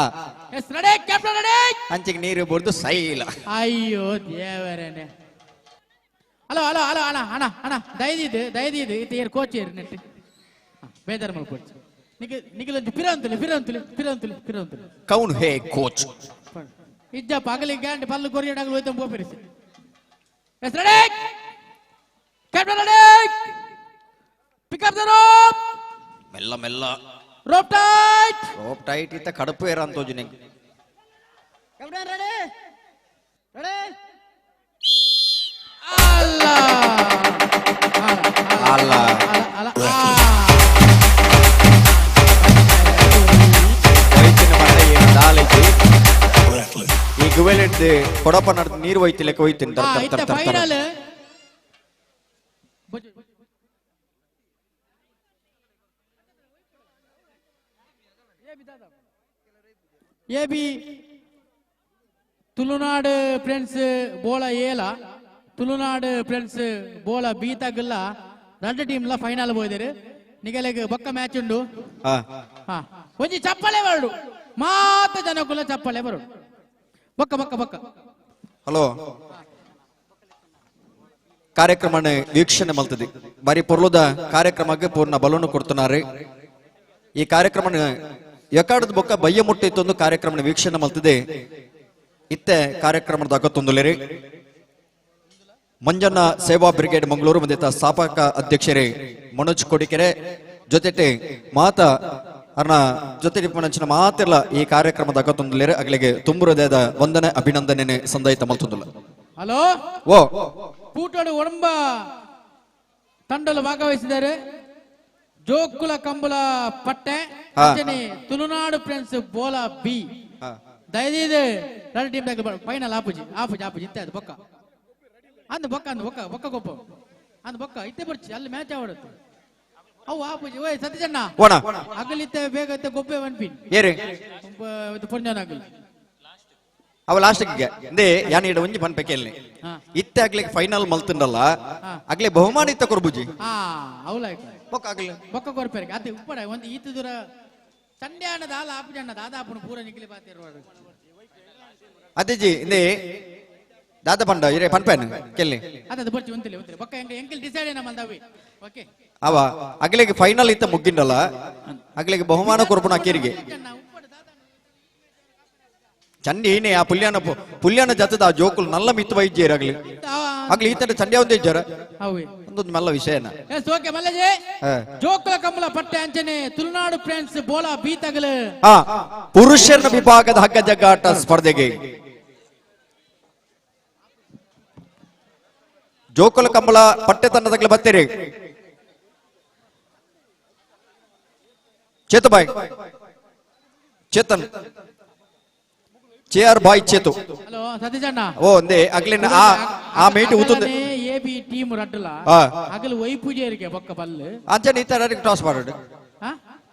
ಎಸ್ ರೆಡಿ ಕ್ಯಾಪ್ಟನ್ ರೆಡಿ ಅಂಚಿಗೆ ನೀರು ಬೊಡ್ದು ಸೈಲ ಅಯ್ಯೋ ದೇವರೇನೆ ಹಲೋ ಹಲೋ ಹಲೋ ಅಣ್ಣ ಅಣ್ಣ ಅಣ್ಣ ದಯದಿದ್ದು ದಯದಿದ್ದು ಇತ್ತು ಏರ್ ಕೋಚ್ ಏರ್ ನೆಟ್ ಬೇಜಾರು ಮಲ್ಕೊಡ್ಚಿ ನಿಖಿಲ್ ನಿಖಿಲ್ ಒಂಜಿ ಪಿರಂತುಲಿ ಪಿರಂತುಲಿ ಪಿರಂತುಲಿ ಪಿರಂತುಲಿ ಕೌನ್ ಹೇ ಕೋಚ್ ಇಜ್ಜಪ್ಪ ಅಗಲಿ ಗ್ಯಾಂಡ್ ಪಲ್ಲು ಕೊರಿಯಡಾಗಲು ಹೋಯ್ತು ಬೋಪಿರಿಸಿ yes ready captain ready pick up the rope ಮೆಲ್ಲ ಮೆಲ್ಲ ರೋಪ್ ಟೈಟ್ ರೋಪ್ ಟೈಟ್ ಇತ್ತ ಕಡುಪು ಏರ ಅಂತ ನಿಂಗೆ ಕ್ಯಾಪ್ಟನ್ ರೆಡಿ ರೆಡಿ ಅಲ್ಲ ವೈತಿನ ಮಟ್ಟ ಏನು ದಾಲೈತಿ ಈ ಗುವೆಲೆಡ್ದು ಕೊಡಪ ನಡ್ದು ನೀರು ಒಯ್ತಿ ಲೆಕ್ಕ ಒಯ್ತೀನಿ ತರ ತರ ತರ ತರ ತರ. Final A B Tulunad friends Bola ಏಲ ತುಳುನಾಡು ಫ್ರೆಂಡ್ಸ್ ಬೋಳ ಬಿ ತಗಲ್ಲ రెండు ಟೀಮ್ಲ ಫೈನಲ್ పోయిదారు ನಿಗಲೆಗ್ ಬೊಕ್ಕ ಮ್ಯಾಚ್ ಉಂಡು ಹಾ ಹಾ ಒಂಜಿ ಚಪ್ಪಳೆ ಬರಡು ಮಾತ ಜನಕುಲ ಚಪ್ಪಳೆ ಬರಡು ಬೊಕ್ಕ ಬೊಕ್ಕ ಬೊಕ್ಕ ಹಲೋ ಕಾರ್ಯಕ್ರಮನ ವೀಕ್ಷಣೆ ಮಲ್ತದೆ ಬಾರಿ ಪೊರ್ಲುದ ಕಾರ್ಯಕ್ರಮಕ್ಕೆ ಪೂರ್ಣ ಬಲವನ್ನು ಕೊಡ್తున్నారు ಈ ಕಾರ್ಯಕ್ರಮನ ಎಕಾಡದ ಬೊಕ್ಕ ಬಯ್ಯ ಮುಟ್ಟಿತ್ತೊಂದು ಕಾರ್ಯಕ್ರಮನ ವೀಕ್ಷಣೆ ಮಲ್ತದೆ ಇತ್ತೆ ಕಾರ್ಯಕ್ರಮದ ಅಗತ್ತೊಂದುಲೇರಿ ಮಂಜಣ್ಣ ಸೇವಾ ಬ್ರಿಗೇಡ್ ಮಂಗಳೂರು ಬಂದಿದ್ದ ಸ್ಥಾಪಕ ಅಧ್ಯಕ್ಷರೇ ಮನೋಜ್ ಕೊಡಿಕೆರೆ ಜೊತೆಟೆ ಮಾತ ಅರ್ನ ಜೊತೆ ನಂಚಿನ ಮಾತೆಲ್ಲ ಈ ಕಾರ್ಯಕ್ರಮದ ಅಗತ್ತೊಂದುಲೇರಿ ಅಗಲಿಗೆ ತುಂಬು ಹೃದಯದ ವಂದನೆ ಅಭಿನಂದನೆ ಸಂದಾಯಿತ ಮಲ್ತೊಂದುಲ್ಲ ಹಲೋ ಓ ಕೂಟೋಡು ಒಡಂಬ ತಂಡಲು ಭಾಗವಹಿಸಿದ್ದಾರೆ ಜೋಕುಲ ಕಂಬಳ ಪಟ್ಟೆ ಹಾ. ಅಂಚನೆ ತುಳುನಾಡು ಫ್ರೆಂಡ್ಸ್ ಬೋಲ ಬಿ ದಯದೀದು ಎರಡು ಟೀಮ್ ಫೈನಲ್ ಆಪುಜಿ ಆಪುಜಿ ಆಪುಜಿ ಇತ್ತೆ ಅದು ಬೊಕ್ಕ ಅಂದ್ ಬೊಕ್ಕ ಅಂದ್ ಬೊಕ್ಕ ಬೊಕ್ಕ ಗೊಪ್ಪ ಅಂದ್ ಬೊಕ್ಕ ಇತ್ತೆ ಬರ್ಚಿ ಅಲ್ಲಿ ಮ್ಯಾಚ್ ಆವಡುತ್ತೆ ಅವು ಆಪುಜಿ ಓಯ್ ಸತೀಶಣ್ಣ ಓಣ. ಅಗಲಿತ್ತೆ ಬೇಗ ಇತ್ತೆ ಗೊಬ್ಬೆ ಒನ್ಪಿನ್ ಏರಿ ಪೊಂಜನ ಅಗಲಿ ಅವ ಲಾಸ್ಟ್ ಇಂದೇ ಯಾನ್ ಇಡ ಒಂಜಿ ಪನ್ಪೆ ಕೇಳ್ನಿ ಹಾ. ಇತ್ತೆ ಆಗ್ಲಿಕ್ಕೆ ಫೈನಲ್ ಮಲ್ತುಂಡಲ್ಲ ಆಗ್ಲೇ ಬಹುಮಾನ ಇತ್ತ ಕೊರ್ಬುಜಿ ಹಾ ಅವಲಾಯ್ತು ಬೊಕ್ಕ ಆಗಲಿ ಬೊಕ್ಕ ಕೊರ್ಪೇರಿಗೆ ಅದೇ ಉಪ್ಪಡ ಒಂದು ಈತ ದೂರ ಚಂಡೆ ಅಣ್ಣದ ಆಲ ಆಪುಜಿ ಅಣ್ಣದ ಆದ ಆಪುಣ ಪೂರ ನಿಕ್ಲಿ ಬಾತಿರುವಾಡು ಅದೇಜಿ ಇಂದೇ ದಾದ ಪಂಡ ಇರೇ ಪನ್ಪೇನ್ ಕೇಳಿ ಅದ ಬರ್ಚಿ ಉಂತಿಲ್ಲ ಉಂತಿಲ್ಲ ಬೊಕ್ಕ ಎಂಕ ಎಂಕಲ್ ಡಿಸೈಡ್ ನಮ್ಮಲ್ದವಿ ಓಕೆ ಅವ ಅಗ್ಲಿಗೆ ಫೈನಲ್ ಇತ್ತ ಮುಗ್ಗಿಂಡಲ್ಲ ಅಗ್ಲಿಗೆ ಬಹುಮಾನ ಕೊರ್ಪುಣ ಅಕ್ಕೇರಿಗೆ ಚಂಡಿ ಏನೇ ಆ ಪುಲ್ಯಾನ ಪುಲ್ಯಾನ ಜತದ ಆ ಜೋಕುಲು ನಲ್ಲ ಮಿತ್ತು ವೈದ್ಯರು ಆಗ್ಲಿ ಆಗ್ಲಿ ಈತನ ಚಂಡಿ ಒಂದೇ ಇದ್ದಾರ ಅವೇ ಒಂದೊಂದು ಮೆಲ್ಲ ವಿಷಯನ ಎಸ್ ಓಕೆ ಮಲ್ಲಜಿ ಹಾ. ಜೋಕುಲ ಕಂಬಳ ಪಟ್ಟೆ ಅಂಚನೆ ತುಳುನಾಡು ಫ್ರೆಂಡ್ಸ್ ಬೋಲ ಬಿ ತಗಲು ಆ ಪುರುಷರ ವಿಭಾಗದ ಹಗ್ಗ ಜಗ್ಗಾಟ ಸ್ಪರ್ಧೆಗೆ ಜೋಕುಲ ಕಂಬಳ ಪಟ್ಟೆ ತಂಡದಾಗಲೇ ಬರ್ತೀರಿ ಚೇತುಬಾಯ್ ಚೇತನ್ ಚೆ ಆರ್ ಬಾಯ್ ಚೇತು ಹಲೋ ಸತೀಶಣ್ಣ ಓ ಒಂದೇ ಅಗ್ಲಿನ ಆ ಆ ಮೇಟ್ ಊತುಂದು ಎ ಬಿ ಟೀಮ್ ರಡ್ಡಲ ಹಾ. ಅಗಲು ವೈಪುಜೇರಿಗೆ ಬೊಕ್ಕ ಬಲ್ಲು ಅಂಚನೆ ಈ ತರ ಟಾಸ್ ಮಾಡೋಡು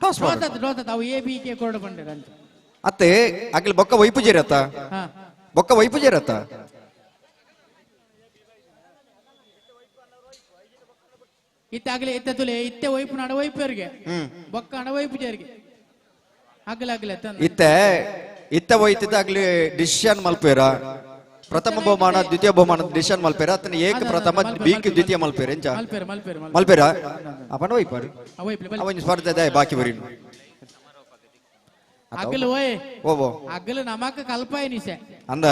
ಟಾಸ್ ಮಾಡೋಡು ಡೋಸತ್ ಡೋಸತ್ ಅವು ಎ ಬಿ ಕೆ ಕೊರಡು ಬಂದಿರ ಅಂಚ ಅತ್ತೆ ಅಗ್ಲಿ ಬೊಕ್ಕ ವೈಪುಜೇರತ್ತ ಹಾ. ಬೊಕ್ಕ ವೈಪುಜೇರತ್ತ ಇತ್ತೆ ಅಗಲಿ ಇತ್ತೆ ತುಲೆ ಇತ್ತೆ ವೈಪು ನಡ ವೈಪುರಿಗೆ ಹ್ಮ್ ಬೊಕ್ಕ ಅಣ ವೈಪುಜೇರಿಗೆ ಅಗಲ ಅಗಲ ಇತ್ತೆ ಇತ್ತೆ ಹೋಯ್ತಿದ್ದ ಆಗ್ಲಿ ಡಿಸಿಷನ್ ಮಲ್ಪೇರ ಪ್ರಥಮ ಬಹುಮಾನ ದ್ವಿತೀಯ ಬಹುಮಾನ ಡಿಸಿಷನ್ ಮಲ್ಪೇರ ಅತನ ಏಕ ಪ್ರಥಮ ಬೀಕ್ ದ್ವಿತೀಯ ಮಲ್ಪೇರ ಎಂಚ ಮಲ್ಪೇರು ಮಲ್ಪೇರು ಮಲ್ಪೇರ ಅಪನ ಒಯ್ಪಾರು ಒಯ್ಪ್ಲೆ, ಬಲೆ. ಅವನ್ ಸ್ಪರ್ಧೆ ದಾಯ ಬಾಕಿ ಬರೀನು ಅಗಲು ಓಯ್ ಓ ಅಗಲು ನಮಕ್ ಕಲ್ಪಾಯ ನಿಸೆ ಅಂದ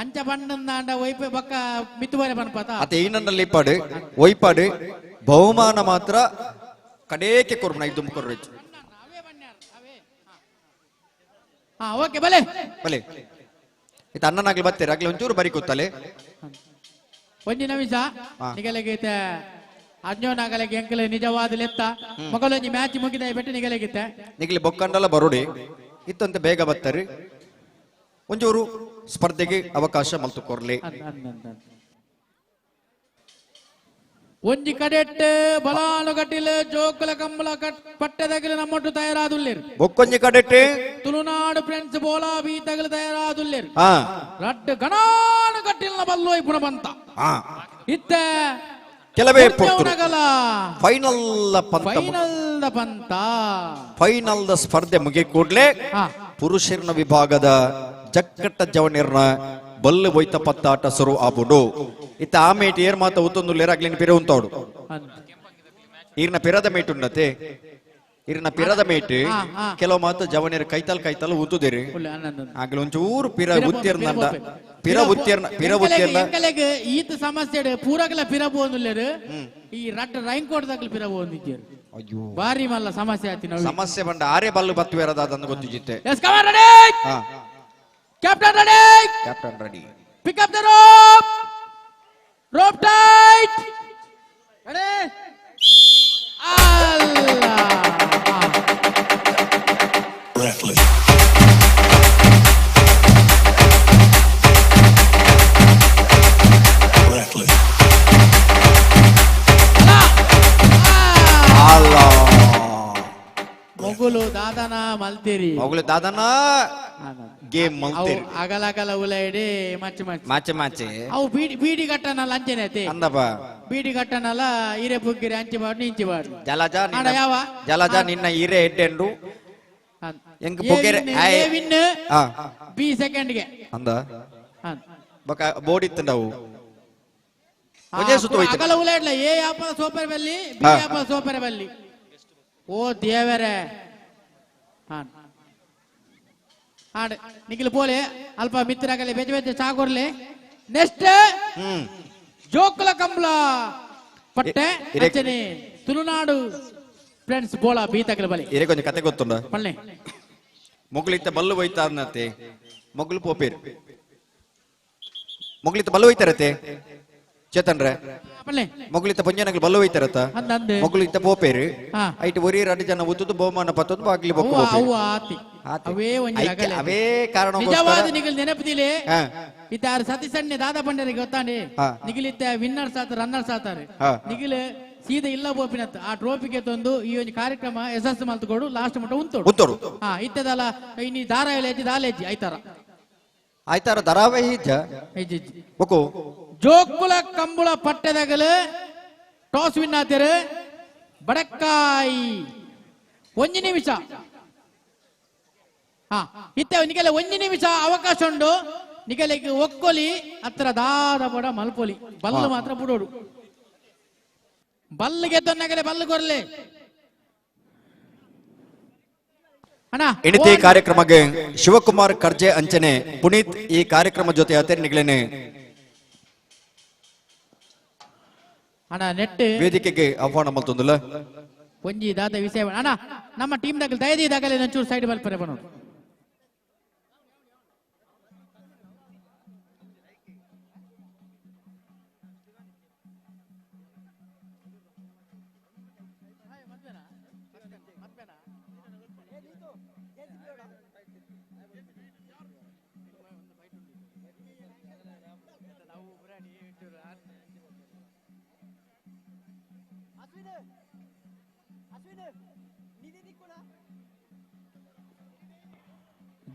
ಅಂಚ ಬಂಡಂದಾಂಡ ಒಯ್ಪೆ ಬೊಕ್ಕ ಮಿತ್ತುವರೆ ಪನ್ಪತ ಅತ ಏನನ್ನಲ್ಲಿ ಇಪ್ಪಾಡು ಒಯ್ಪಾಡು ಬಹುಮಾನ ಮಾತ್ರ ಕಡೇಕೆ ಕೊರ್ಮನ ಇದು ಕೊರ್ರು ಹಾ ಓಕೆ ಬಲೆ ಬಲೆ ಇತ್ತ ಅಣ್ಣನಾಗ್ಲಿ ಬತ್ತೀರ ಆಗ್ಲಿ ಒಂಚೂರು ಬರಿ ಕೂತಲೆ ಒಂಜಿ ನಿಮಿಷ ನಿಗಲಗೈತೆ ಅಜ್ಞೋನಾಗಲಿಗೆ ಎಂಕಲೆ ನಿಜವಾದ ಲೆತ್ತ ಮಗಳೊಂಜಿ ಮ್ಯಾಚ್ ಮುಗಿದ ಬೆಟ್ಟ ನಿಗಲಗಿತ್ತೆ ನಿಗಲಿ ಬೊಕ್ಕಂಡಲ ಬರೋಡಿ ಇತ್ತಂತೆ ಬೇಗ ಬತ್ತಾರೆ ಒಂಚೂರು ಸ್ಪರ್ಧೆಗೆ ಅವಕಾಶ ಮಲ್ತು ಕೊರ್ಲಿ ಒಂಜಿ ಕಡೆಟ್ ಬಲಾನು ಕಟ್ಟಿಲ್ ಜೋಕುಲ ಕಂಬಳ ಪಟ್ಟೆದಗಲು ನಮ್ಮೊಟ್ಟು ತಯಾರಾದುಲ್ಲೇರು ಬೊಕ್ಕೊಂಜಿ ಕಡೆಟ್ ತುಳುನಾಡು ಫ್ರೆಂಡ್ಸ್ ಬೋಲಾ ಬೀತಗಲು ತಯಾರಾದುಲ್ಲೇರು ಹಾ ರಡ್ಡು ಗಣಾನು ಕಟ್ಟಿಲ್ನ ಬಲ್ಲೋಯ್ ಪುಣ ಬಂತ ಹಾ ಇತ್ತ ಕೆಲವೇ ಪುಣ್ಯವ್ನಗಲ ಫೈನಲ್ ಪಂತ ಫೈನಲ್ the ಪಂತ ಫೈನಲ್ the ಸ್ಪರ್ಧೆ ಮುಗಿ ಕೂಡ್ಲೆ ಪುರುಷರನ ವಿಭಾಗದ ಜಕ್ಕಟ್ಟ ಜವನಿರ್ನ ಬಲ್ಲು ಒಯ್ತ ಪತ್ತಾಟ ಶುರು ಆಬುಡು ಇತ್ತ ಆ ಮೇಟ್ ಏರ್ ಮಾತ ಉತ್ತೊಂದು ಲೇರಾಗ್ಲಿನ ಪಿರ ಉಂತೋಡು ಈರ್ನ ಪಿರದ ಮೇಟ್ ಉನ್ನತೆ ಈರ್ನ ಪಿರದ ಮೇಟ್ ಕೆಲವು ಮಾತು ಜವನಿಯರ್ ಕೈತಲ್ ಕೈತಲ್ ಉತ್ತುದಿರಿ ಆಗ್ಲಿ ಒಂಚೂರು ಪಿರ ಉತ್ತಿರ್ನಂದ ಪಿರ ಉತ್ತಿರ್ನ ಪಿರ ಉತ್ತಿರ್ನ ಎಂಕಲೆಗ್ ಈತ ಸಮಸ್ಯೆ ಪೂರಗಲ ಪಿರ ಪೋಂದುಲ್ಲೇರು ಈ ರಡ್ಡ ರೈನ್ ಕೋಟ್ ದಾಗಲು ಪಿರ ಪೋಂದಿದ್ದೀರು ಅಯ್ಯೋ ಭಾರಿ ಮಲ್ಲ ಸಮಸ್ಯೆ ಆತಿ ನಾವು ಸಮಸ್ಯೆ ಬಂಡ ಆರೇ Ballu ಬತ್ತುವೇರದ ಗೊತ್ತಿಜಿತ್ತೆ yes come on ready ha captain ready captain ready Pick up the rope! Rope tight! Ready? Allah! Breathless. Breathless. Allah ಮೊಗುಲು ದಾದನ ಮಲ್ತೀರಿ ಮೊಗುಲು ದಾದನ ಗೇಮ್ ಮಲ್ತೀರಿ ಅಗಲ ಅಗಲ ಉಲ ಇಡಿ ಮಚ್ಚಿ ಮಚ್ಚಿ ಮಾಚೆ ಮಾಚೆ ಅವು ಬೀಡಿ ಬೀಡಿ ಕಟ್ಟನಲ್ಲ ಅಂಚೆನೆ ಐತಿ ಅಂದಪ್ಪ ಬೀಡಿ ಕಟ್ಟನಲ್ಲ ಹಿರೇ ಪುಗ್ಗಿರಿ ಅಂಚಿ ಬಾಡು ಇಂಚಿ ಬಾಡು ಜಲಜ ಆಡ ಯಾವ ಜಲಜ ನಿನ್ನ ಹಿರೇ ಎಡ್ಡೆಂಡು ಎಂಕ್ ಪುಗ್ಗೆರೆ ಎ ವಿನ್ ಹಾ ಬಿ ಸೆಕೆಂಡ್ ಗೆ ಅಂದ ಬಕ ಬೋರ್ಡ್ ಇತ್ತಂಡವು ಒಂಜೇ ಸುತ್ತು ಹೋಯ್ತು ಅಗಲ ಉಲ ಇಡ್ಲ ಎ ಯಾಪ ಸೋಪರ್ ಬಲ್ಲಿ ಬಿ ಹಾ. ಯಾಪ ಸೋಪರ್ ಬಲ್ಲಿ ಓ ದೇವರೇ ಆಡ್ ನಿಖಿಲ್ ಪೋಲೆ ಅಲ್ಪ ಮಿತ್ರಗಲೆ ಬೆಚ್ಚ ಬೆಚ್ಚ ಚಾಕೊರ್ಲೆ ನೆಕ್ಸ್ಟ್ ಹ್ಮ್ ಜೋಕುಲ ಕಂಬಳ ಪಟ್ಟೆ ಇರೆ- ಅಂಚನೆ ತುಳುನಾಡು ಫ್ರೆಂಡ್ಸ್ ಬೋಳ ಬೀತಕಲ ಬಲಿ ಇರೆ ಕೊಂಚ ಕತೆ ಗೊತ್ತುಂಡ ಪಲ್ಲೆ ಮೊಗ್ಲಿತ್ತ ಬಲ್ಲು ಹೋಯ್ತಾ ಅನ್ನತ್ತೆ ಮೊಗ್ಲು ಪೋಪೇರು ಮೊಗ್ಲಿತ್ತ ಬಲ್ಲು ಹೋಯ್ತಾರತ್ತೆ ಚೇತನ್ರೆ ಪಲ್ಲೆ ಮೊಗ್ಲಿತ್ತ ಪಂಜನಗಳು ಬಲ್ಲು ಹೋಯ್ತಾರತ್ತ ಅಂದ ಅಂದೆ ಮೊಗ್ಲಿತ್ತ ಪೋಪೇರು ಹಾ. ಐಟ್ ಒರಿ ಎರಡು ಜನ ಉತ್ತುದು ಬಹುಮಾನ ಪತ್ತೊಂದು ಬಾಗ್ಲಿ ಬೊಕ್ಕ ಅವ್ವ ಪೋಪೇರು ಅವ್ವ ಆತಿ ಅವೇ ಒಂಜಿ ಐಕೆ ಅಗಲೆ. ಅವೇ ಕಾರಣಕ್ಕೋಸ್ಕರ ನಿಜವಾದ ನಿಗಲ್ ನೆನಪುದಿಲೆ ಹಾ. ಇತ್ತಾರು ಸತೀಶಣ್ಣೆ ದಾದಾ ಪಂಡರಿಗೆ ಗೊತ್ತಾಂಡಿ ಹಾ. ನಿಗಿಲಿತ್ತ ವಿನ್ನರ್ಸ್ ಆತ ರನ್ನರ್ಸ್ ಆತಾರೆ ಹಾ. ನಿಗಿಲ್ ಸೀದಾ ಇಲ್ಲ ಬೋಪಿನತ್ ಆ ಟ್ರೋಫಿಗೆ ತಂದು ಈ ಒಂದು ಕಾರ್ಯಕ್ರಮ ಯಶಸ್ಸು ಮಲ್ತುಕೊಡು ಲಾಸ್ಟ್ ಮಟ್ಟ ಉಂತೋಡು ಉಂತೋಡು. ಹಾ ಇತ್ತದಲ್ಲ ಇನ್ನು ದಾರಾವಳಿ ದಾಲೇಜಿ ಐತಾರ ಆಯ್ತಾರ ಧಾರಾವಾಹಿ ಇಜ್ಜ ಇಜ್ಜಿ ಇಜ್ಜಿ. ಬೊಕು ಜೋಕುಲ ಕಂಬುಳ ಪಟ್ಟೆದಗಲು ಟಾಸ್ ವಿನ್ ಆತೇರು ಬಡಕಾಯಿ ಒಂಜಿ ನಿಮಿಷ ಹಾ ಇತ್ತೆ ನಿಗಲೆ ಒಂಜಿ ನಿಮಿಷ ಅವಕಾಶ ಉಂಡು ನಿಗಲೆಗ್ ಒಕ್ಕೊಲಿ ಹತ್ರ ದಾದ ಬಡ ಮಲ್ಪೊಲಿ ಬಲ್ಲು ಹಾ. ಮಾತ್ರ ಬುಡೋಡು ಬಲ್ಲು ಗೆದ್ದೊನ್ನಗಲೆ ಬಲ್ಲು ಕೊರ್ಲೆ ಅಣ್ಣ ಎಣಿತಿ ಕಾರ್ಯಕ್ರಮಕ್ಕೆ ಶಿವಕುಮಾರ್ ಕರ್ಜೆ ಅಂಚನೆ ಪುನೀತ್ ಈ ಕಾರ್ಯಕ್ರಮ ಜೊತೆ ಆತೇರಿ ನಿಗಲೇನೆ ಅಣ್ಣ ನೆಟ್ ವೇದಿಕೆಗೆ ಆಹ್ವಾನ ಮಲ್ತೊಂದುಲ್ಲ ಒಂಜಿ ದಾದ ವಿಷಯ ಅಣ್ಣ ನಮ್ಮ ಟೀಮ್ ದಾಗಲಿ ದಯದಿ ದಾಗಲಿ ಒಂಚೂರು ಸೈಡ್ ಬಲ್ಪರೆ ಬನ್ನೋಡು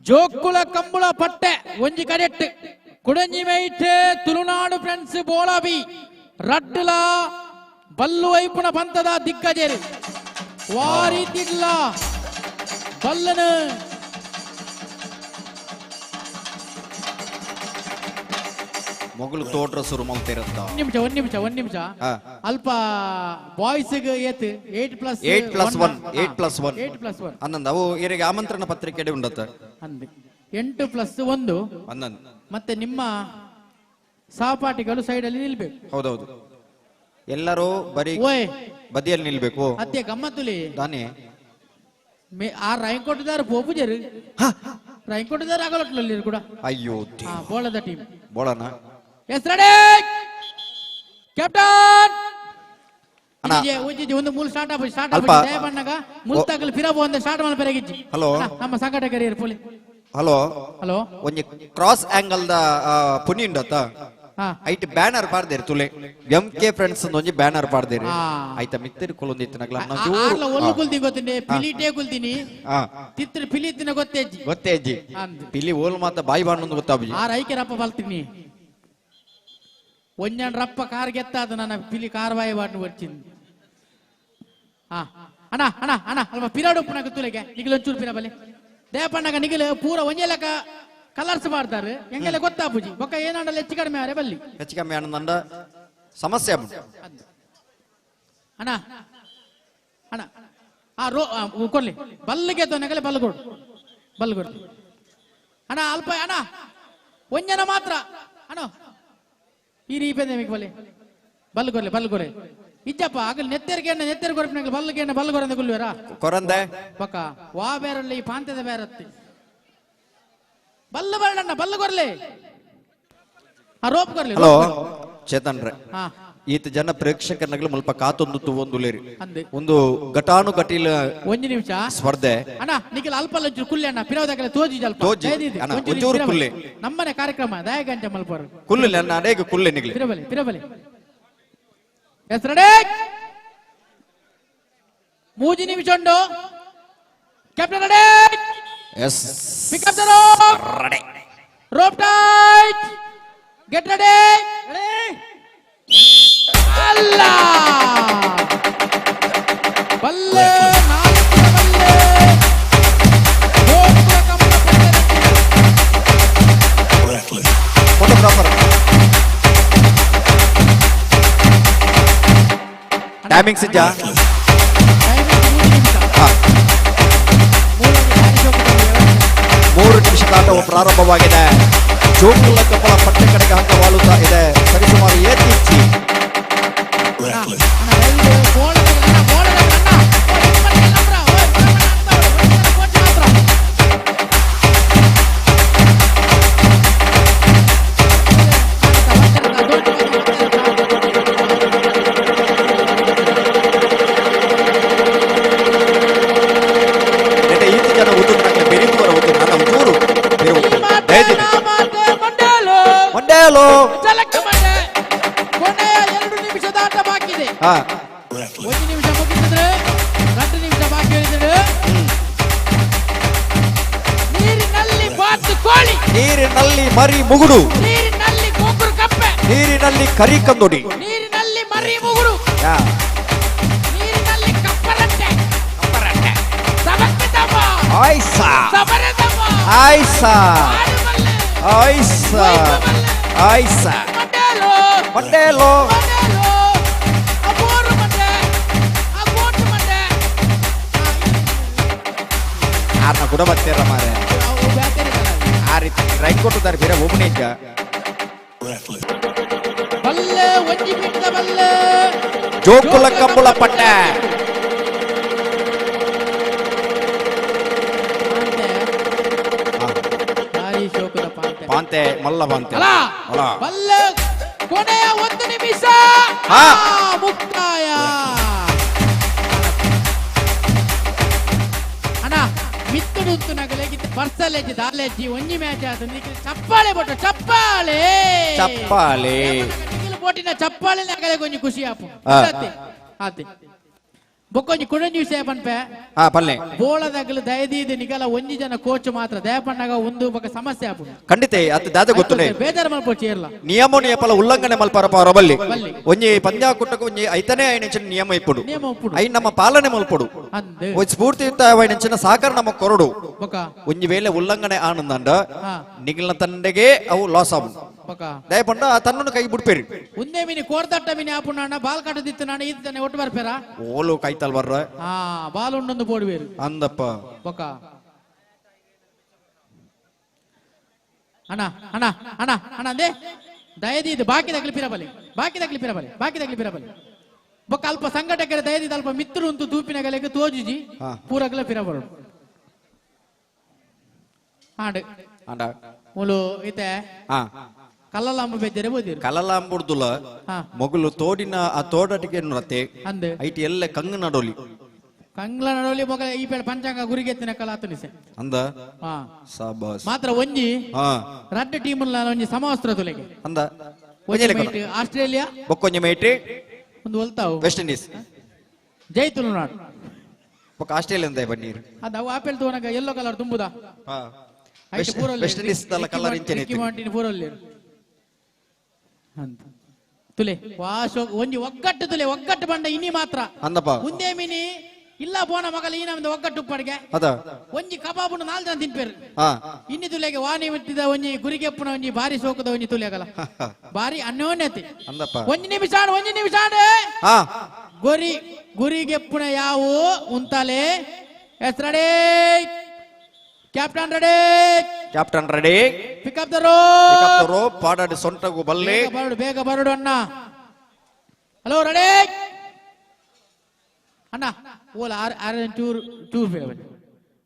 ಜೋಕುಲ ಕಂಬುಳ ಪಟ್ಟೆ ಒಂಜಿ ಕಡೆಟ್ ಕುಡಂಜಿ ಮೈಟ್ ತುಳುನಾಡು ಫ್ರೆಂಡ್ಸ್ ಬೋಳಾಬಿ ರಡ್ಡುಲ ಬಲ್ಲು ವೈಪುಣ ಪಂತದ ದಿಕ್ಕಜೇರು ವಾರಿತಿಡ್ಲ ಬಲ್ಲನ ಮೊಗಲು ತೋಟ್ರ ಶುರು ಮಲ್ತಿರತ್ತ. ನಿಮಿಷ, ಒಂದ್ ನಿಮಿಷ, ಒಂದ್ ನಿಮಿಷ. ಅಲ್ಪ ಬಾಯ್ಸ್ ಏತ್ 8 + 8 + 1, 8 + 1, 8 + 1 ಹನ್ನೊಂದು. ಅವು ಇವರಿಗೆ ಆಮಂತ್ರಣ ಪತ್ರಿಕೆ ಉಂಡತ್ತ. 8 + 1 11. ಮತ್ತೆ ನಿಮ್ಮ ಸಹಪಾಠಿಗಳು ಸೈಡ್ ಅಲ್ಲಿ ನಿಲ್ಬೇಕು. ಹೌದೌದು, ಎಲ್ಲರೂ ಬರೀ ಬದಿಯಲ್ಲಿ ನಿಲ್ಬೇಕು. ಅತ್ತೆ ಗಮ್ಮತ್ತುಲಿ ದಾನಿ ಆ ರಾಯಂಕೋಟದಾರ ಪೋಪುಜರು ರಾಯಂಕೋಟದಾರ ಆಗಲೊಟ್ಲಲ್ಲಿ ಕೂಡ. ಅಯ್ಯೋ, ಬೋಳದ ಟೀಮ್ ಬೋಳನ. Yes ready captain. ಒಂದು ಮೂಲ ಸ್ಟಾರ್ಟ್ ಆಪ ಸ್ಟಾರ್ಟ್ ಆಪ ದಯಪಣ್ಣಗ ಮುಲ್ತಾಗಲ್ ಫಿರಬೋ ಅಂತ ಸ್ಟಾರ್ಟ್ ಮಲ್ ಪೆರಗಿಜ್ಜಿ. ಹಲೋ, ನಮ್ಮ ಸಂಘಟಕರು ಪೋಲಿ. ಹಲೋ ಹಲೋ, ಒಂಜಿ ಕ್ರಾಸ್ ಆಂಗಲ್ ದ ಪುನಿ ಉಂಡತ್ತ, ಐಟ್ ಬ್ಯಾನರ್ ಪಾಡ್ದೇರಿ ತುಲೆ ಎಂ ಕೆ ಫ್ರೆಂಡ್ಸ್ ಒಂಜಿ ಬ್ಯಾನರ್ ಪಾಡ್ದೇರಿ. ಆಯ್ತಾ ಮಿತ್ತಿರ್ ಕುಲೊಂದಿತ್ತನಗ್ಲ ಆರ್ಲ ಒಲ್ಲು ಕುಲ್ದಿ ಗೊತ್ತಿನಿ, ಪಿಲಿಟೇ ಕುಲ್ದಿನಿ ತಿತ್ರ ಪಿಲಿತಿನ ಗೊತ್ತೇಜ್ಜಿ ಗೊತ್ತೇಜ್ಜಿ ಪಿಲಿ ಓಲ್ ಮಾತ ಬಾಯಿ ಬಾಣೊಂದು ಗೊತ್ತಾಬಿ. ಆರ್ ಐಕೆ ರಪ್ಪ ಬಲ್ತೀನಿ ಒಂಜನ್ ರಪ್ಪ ಕಾರ್ ಗೆತ್ತಾದ ನನ್ನ ಪಿಲಿ ಕಾರ್ ಬಾಯಿ ಬಾಣು ಬರ್ತೀನಿ. ಅಣ್ಣ ಅಣ್ಣ ಅಣ್ಣ ಅಲ್ಪ ಪಿರಾಡು ಉಪ್ಪುನಾಗ ತುಲೆಗೆ ನಿಗಿಲ್ ಒಂಚೂರು ಪಿರ ಬಲೆ ದೇಪಣ್ಣಗ ನಿಗಿಲ್ ಪೂರ ಒಂಜೆ ಲೆಕ್ಕ ಕಲರ್ಸ್ ಮಾಡ್ತಾರೆ ಹೆಂಗೆಲ್ಲ ಗೊತ್ತಾಪುಜಿ ಬೊಕ್ಕ ಏನಾಂಡಲ್ಲ ಹೆಚ್ಚು ಕಡಿಮೆ ಆರೆ ಬಲ್ಲಿ ಹೆಚ್ಚು ಕಮ್ಮಿ ಆನಂದ ಸಮಸ್ಯೆ. ಅಣ್ಣ ಅಣ್ಣ ಆ ರೋ ಕೊಡ್ಲಿ ಬಲ್ಲಿಗೆ ತೊನಗಲೆ ಬಲ್ಗೊಡು ಬಲ್ಗೊಡು ಅಣ್ಣ ಅಲ್ಪ ಅಣ್ಣ ಒಂಜನ ಮಾತ್ರ ಅಣ್ಣ ಈ ರೀಪೆ ಬಲೆ ಬಲ್ಗೊರ್ಲೆ ಬಲ್ಗೊರೆ ಇಜ್ಜಪ್ಪ ಆಗಲ್ ನೆತ್ತೆರ್ಗೆ ನೆತ್ತೆರ್ ಕೊರಪಿನ ಬಲ್ಲಿಗೆ ಬಲ್ಗೊರಂದ ಗುಲ್ವೇರಾ ಕೊರಂದೆ ಬೊಕ್ಕ ವಾ ಬೇರಲ್ಲಿ ಈ ಪಾಂತದ ಬೇರತ್ತಿ ಬಲ್ಲ ಬರಣ್ಣ ಬಲ್ಲ ಕೊರ್ಲೆ ಆ ರೋಪ್ ಕೊರ್ಲೆ. ಹಲೋ ಚೇತನ್ ರೇ, ಈತ ಜನ ಪ್ರೇಕ್ಷಕರನಗಲು ಮುಲ್ಪ ಕಾತೊಂದು ತೂವೊಂದುಲೇರಿ ಒಂದು ಘಟಾನುಘಟಿಲ ಒಂದು ನಿಮಿಷ ಸ್ಪರ್ಧೆ. ಅಣ್ಣ ನಿಖಿಲ್ ಅಲ್ಪ ಒಂಚೂರು ಕುಲ್ಲೆ ಅಣ್ಣ ಪಿರವದಾಗಲೆ ತೋಜಿ ಅಲ್ಪ ತೋಜಿ ಅಣ್ಣ ಒಂಚೂರು ಕುಲ್ಲೆ ನಮ್ಮನೆ ಕಾರ್ಯಕ್ರಮ ದಯಗಂಟೆ ಮಲ್ಪರು ಕುಲ್ಲೆ ಅಣ್ಣ ಅಡೇಗ ಕುಲ್ಲೆ ನಿಗಲಿ ಪಿರಬಲೆ ಪಿರಬಲೆ. ಎಸ್ ರೆಡಿ ಮೂಜಿ ನಿಮಿಷ ಉಂಡು. Captain ready. Yes. Pick up the rope. Ready. Rope tight. Get ready. Ready. Allah. Balle ನಾಲ್ಕು ಬಲ್ಲೆ. ಗೋಪುರ ಕಂಬ Breathless. Photographer. Timing ಸಿಜ್ಜಾ? 3 ನಿಮಿಷದ ಆಟವು ಪ್ರಾರಂಭವಾಗಿದೆ. ಜೋಕುಲ ಕಪ್ಪಳ ಪಟ್ಟೆ ಕಡೆಗೆ ಹಗ್ಗ ವಾಲುತ್ತಾ ಇದೆ. ಸರಿಸುಮಾರು 8 ಇಂಚಿ. ಕೊನೆಯ 2 ನಿಮಿಷದ ಆಟ ಬಾಕಿ ಇದೆ. 1 ನಿಮಿಷ ಮುಗಿಸಿದ್ರೆ 2 ನಿಮಿಷ ಬಾಕಿ ಉಳಿದಿದೆ. ನೀರಿನಲ್ಲಿ ಬಾತು ಕೋಳಿ, ನೀರಿನಲ್ಲಿ ಮರಿ ಮುಗುಡು, ನೀರಿನಲ್ಲಿ ಗೋಕುರು ಕಪ್ಪೆ, ನೀರಿನಲ್ಲಿ ಕರಿ ಕಂದೊಡಿ, ನೀರಿನಲ್ಲಿ ಮರಿ ಮುಗುಡು, ನೀರಿನಲ್ಲಿ ಕಪ್ಪರಟ್ಟೆ, ಸಬಕ್ಕೆ ತಮ್ಮ, ಆಯ್ಸಾ ಸಬರೆ ತಮ್ಮ, ಆಯ್ಸಾ ಆಯ್ಸಾ ಆಯ್ಸಾ ಮಂಡೇಲೋ ಆರ್ನ ಕೂಡ ಬರ್ತೀರ ಮಾರೆ. ಆ ರೀತಿ ರೈನ್ ಕೊಟ್ಟಿದ್ದಾರೆ ಬೇರೆ ಒಬ್ಬನೇ ಇದ್ದ. ಜೋಕುಲ ಕಂಬಳ ಪಟ್ಟೆ ಪಾಂತೆ ಮಲ್ಲ ಪಾಂತೆ ಕೊನೆಯ 1 ನಿಮಿಷ ಮುಕ್ತಾಯ. ಅಣ್ಣ ಮಿತ್ತುಡುತ್ತು ನಗಲೇಗಿತ್ತು ಪರ್ಸಲೇಜಿ ದಾಲೇಜಿ ಒಂಜಿ ಮ್ಯಾಚ್ ಆದ ನಿಖಿಲ್ ಚಪ್ಪಾಳೆ ಬೊಟ್ಟು ಚಪ್ಪಾಳೆ ಚಪ್ಪಾಳೆ ನಿಖಿಲ್ ಬೋಟಿನ ಚಪ್ಪಾಳೆ ನಗಲೆ ಕೊಂಚ ಖುಷಿ ಆಪು ಆತೆ ಬೊಕ್ಕೊಂಜಿ ಕುಡಂಜಿ ವಿಷಯ ಪನ್ಪೆ ಪಲ್ಲೆ ಬೋಳದಾಗಲು ದಯದೀದಿ ನಿಗಲ ಒಂಜಿ ಜನ ಕೋಚ್ ಮಾತ್ರ ದಯಪಣ್ಣಾಗ ಒಂದು ಬೊಕ ಸಮಸ್ಯೆ ಆಪು ಖಂಡಿತ ಅತ್ ದಾದ ಗೊತ್ತುನೆ ಬೇಜಾರ್ ಮಲ್ಪೋ ಚೇರ್ಲ ನಿಯಮ ನಿಯಪಲ ಉಲ್ಲಂಘನೆ ಮಲ್ಪರ ಪಾರಬಲ್ಲಿ ಒಂಜಿ ಪಂದ್ಯ ಕುಟ್ಟಕ ಒಂಜಿ ಐತನೇ ಐನೆಂಚಿನ ನಿಯಮ ಇಪ್ಪುಡು I ನಮ್ಮ ಪಾಲನೆ ಮಲ್ಪೊಡು ಒಂಜಿ ಸ್ಫೂರ್ತಿಯುತ ಸಹಕಾರ ನಮ್ಮ ಕೊರಡು ಒಂಜಿ ವೇಳೆ ಉಲ್ಲಂಘನೆ ಆನಂದಂಡ ನಿಗಲ್ನ ತಂಡೆಗೆ ಅವು ಲಾಸ್ ಆವು ದಯಪಂಡ ತನ್ನನ್ನು ಕೈ ಬಿಡ್ಪೇರಿ ಉಂದೆ ಮಿನಿ ಕೋರ್ದಟ್ಟ ಮಿನಿ ಆಪುಂಡ ಬಾಲ್ ಕಟ್ಟದಿತ್ತು ನಾನು ಇದ್ದಾನೆ ಒಟ್ಟು ಬರ್ಪೇರ ಓಲು ಕೈತಲ್ ಬರ್ರ ಹಾ ಬಾಲ್ ಉಂಡೊಂದು ಬೋಡ್ಬೇರು ಅಂದಪ್ಪ ಬೊಕ ಅಣ್ಣ ಅಣ್ಣ ಅಣ್ಣ ಅಣ್ಣ ಅಂದೆ ದಯದೀದು ಬಾಕಿ ತಗ್ಲಿ ಪಿರಬಲಿ ಬಾಕಿ ತಗ್ಲಿ ಪಿರಬಲಿ ಬಾಕಿ ತಗ್ಲಿ ಪಿರಬಲಿ ಬೊಕ್ಕ ಅಲ್ಪ ಸಂಘಟಕರ ದಯದೀದು ಅಲ್ಪ ಮಿತ್ರರು ಉಂಟು ತೂಪಿನ ಗಲೆಗೆ ತೋಜಿಜಿ ಪೂರಗಲ ಪಿರಬರು ಆಂಡ್ ಅಂಡ ಮೂಲು ಇತ್ತೆ ಹಾ ಕಲ್ಲಲಾಂಬ ಬೆಜ್ಜರೆ ಬೋದಿರು ಕಲಲಾಂಬುಡ್ದುಲ ಮೊಗಲು ತೋಡಿನ ಆ ತೋಡಟಿಗೆ ರತೆ ಅಂದೆ ಐಟಿ ಎಲ್ಲ ಕಂಗು ನಡೋಲಿ ಕಂಗ್ಲ ನಡೋಲಿ ಮೊಗಲ ಈ ಪೇಡ ಪಂಚಾಂಗ ಗುರಿಗೆತ್ತಿನ ಕಲಾತನಿಸೆ ಅಂದ ಹಾ ಸಾಬಾಸ್ ಮಾತ್ರ ಒಂಜಿ ಹಾ ರಡ್ಡ ಟೀಮ್ ಒಂಜಿ ಸಮವಸ್ತ್ರ ತುಲೆಗೆ ಅಂದ ಒಂಜಿ ಮೈಟ್ ಆಸ್ಟ್ರೇಲಿಯಾ ಬೊಕ್ಕೊಂಜಿ ಮೈಟಿ ಒಂದು ಒಲ್ತಾವು ವೆಸ್ಟ್ ಇಂಡೀಸ್ ಜೈ ತುಳುನಾಡು ಬೊಕ್ಕ ಆಸ್ಟ್ರೇಲಿಯಾ ಅಂದ ಬನ್ನೀರು ಅದು ಅವು ಆಪೆಲ್ ತೋನಗ ಯೆಲ್ಲೋ ಕಲರ್ ತುಂಬುದಾ ಹಾ ವೆಸ್ಟ್ ಇಂಡೀಸ್ ದಲ್ಲ ಕಲರ್ ಇಂಚನೆ ರಿಕ್ಕಿ ಮಾರ್ಟಿನ್ ಪೂರಲ್ಲಿ ಅಂತ ತುಲೆ ವಾಶೋ ಒಂಜಿ ಒಗ್ಗಟ್ಟು ತುಲೆ ಒಗ್ಗಟ್ಟು ಬಂಡ ಇನಿ ಮಾತ್ರ ಅಂದಪ್ಪ ಉಂದೇ ಮಿನಿ ಇಲ್ಲ ಪೋನ ಮಗಲ ಈ ನಮ್ದು ಒಗ್ಗಟ್ಟು ಉಪ್ಪಡಿಗೆ ಅದ ಒಂಜಿ ಕಬಾಬುನು ನಾಲ್ ಜನ ತಿನ್ಪೇರು ಹಾ ಇನ್ನಿ ತುಲೆಗೆ ವಾನಿ ಬಿಟ್ಟಿದ ಒಂಜಿ ಗುರಿಗೆಪ್ಪನ ಒಂಜಿ ಬಾರಿ ಸೋಕದ ಒಂಜಿ ತುಲೆಗಲ ಬಾರಿ ಅನ್ಯೋನ್ಯತೆ ಅಂದಪ್ಪ ಒಂಜಿ ನಿಮಿಷ ಆಡು, ಒಂಜಿ ನಿಮಿಷ ಆಡು. ಹಾ ಗುರಿ ಗುರಿಗೆಪ್ಪುನ ಯಾವು ಉಂತಾಲೆ yes ready captain ready captain ready pick up the rope rope ಪಾಡಾಡಿ ಸೊಂಟಗು ಬಲ್ಲೆ ಬೇಗ ಬರಡು ಬೇಗ ಬರಡು ಅಣ್ಣ ಹಲೋ ರೆಡಿ ಅಣ್ಣ ಓಲ ಆರ್ ಆರ್ ಚೂರು ಚೂರು ಪಿರ ಬನ್ನಿ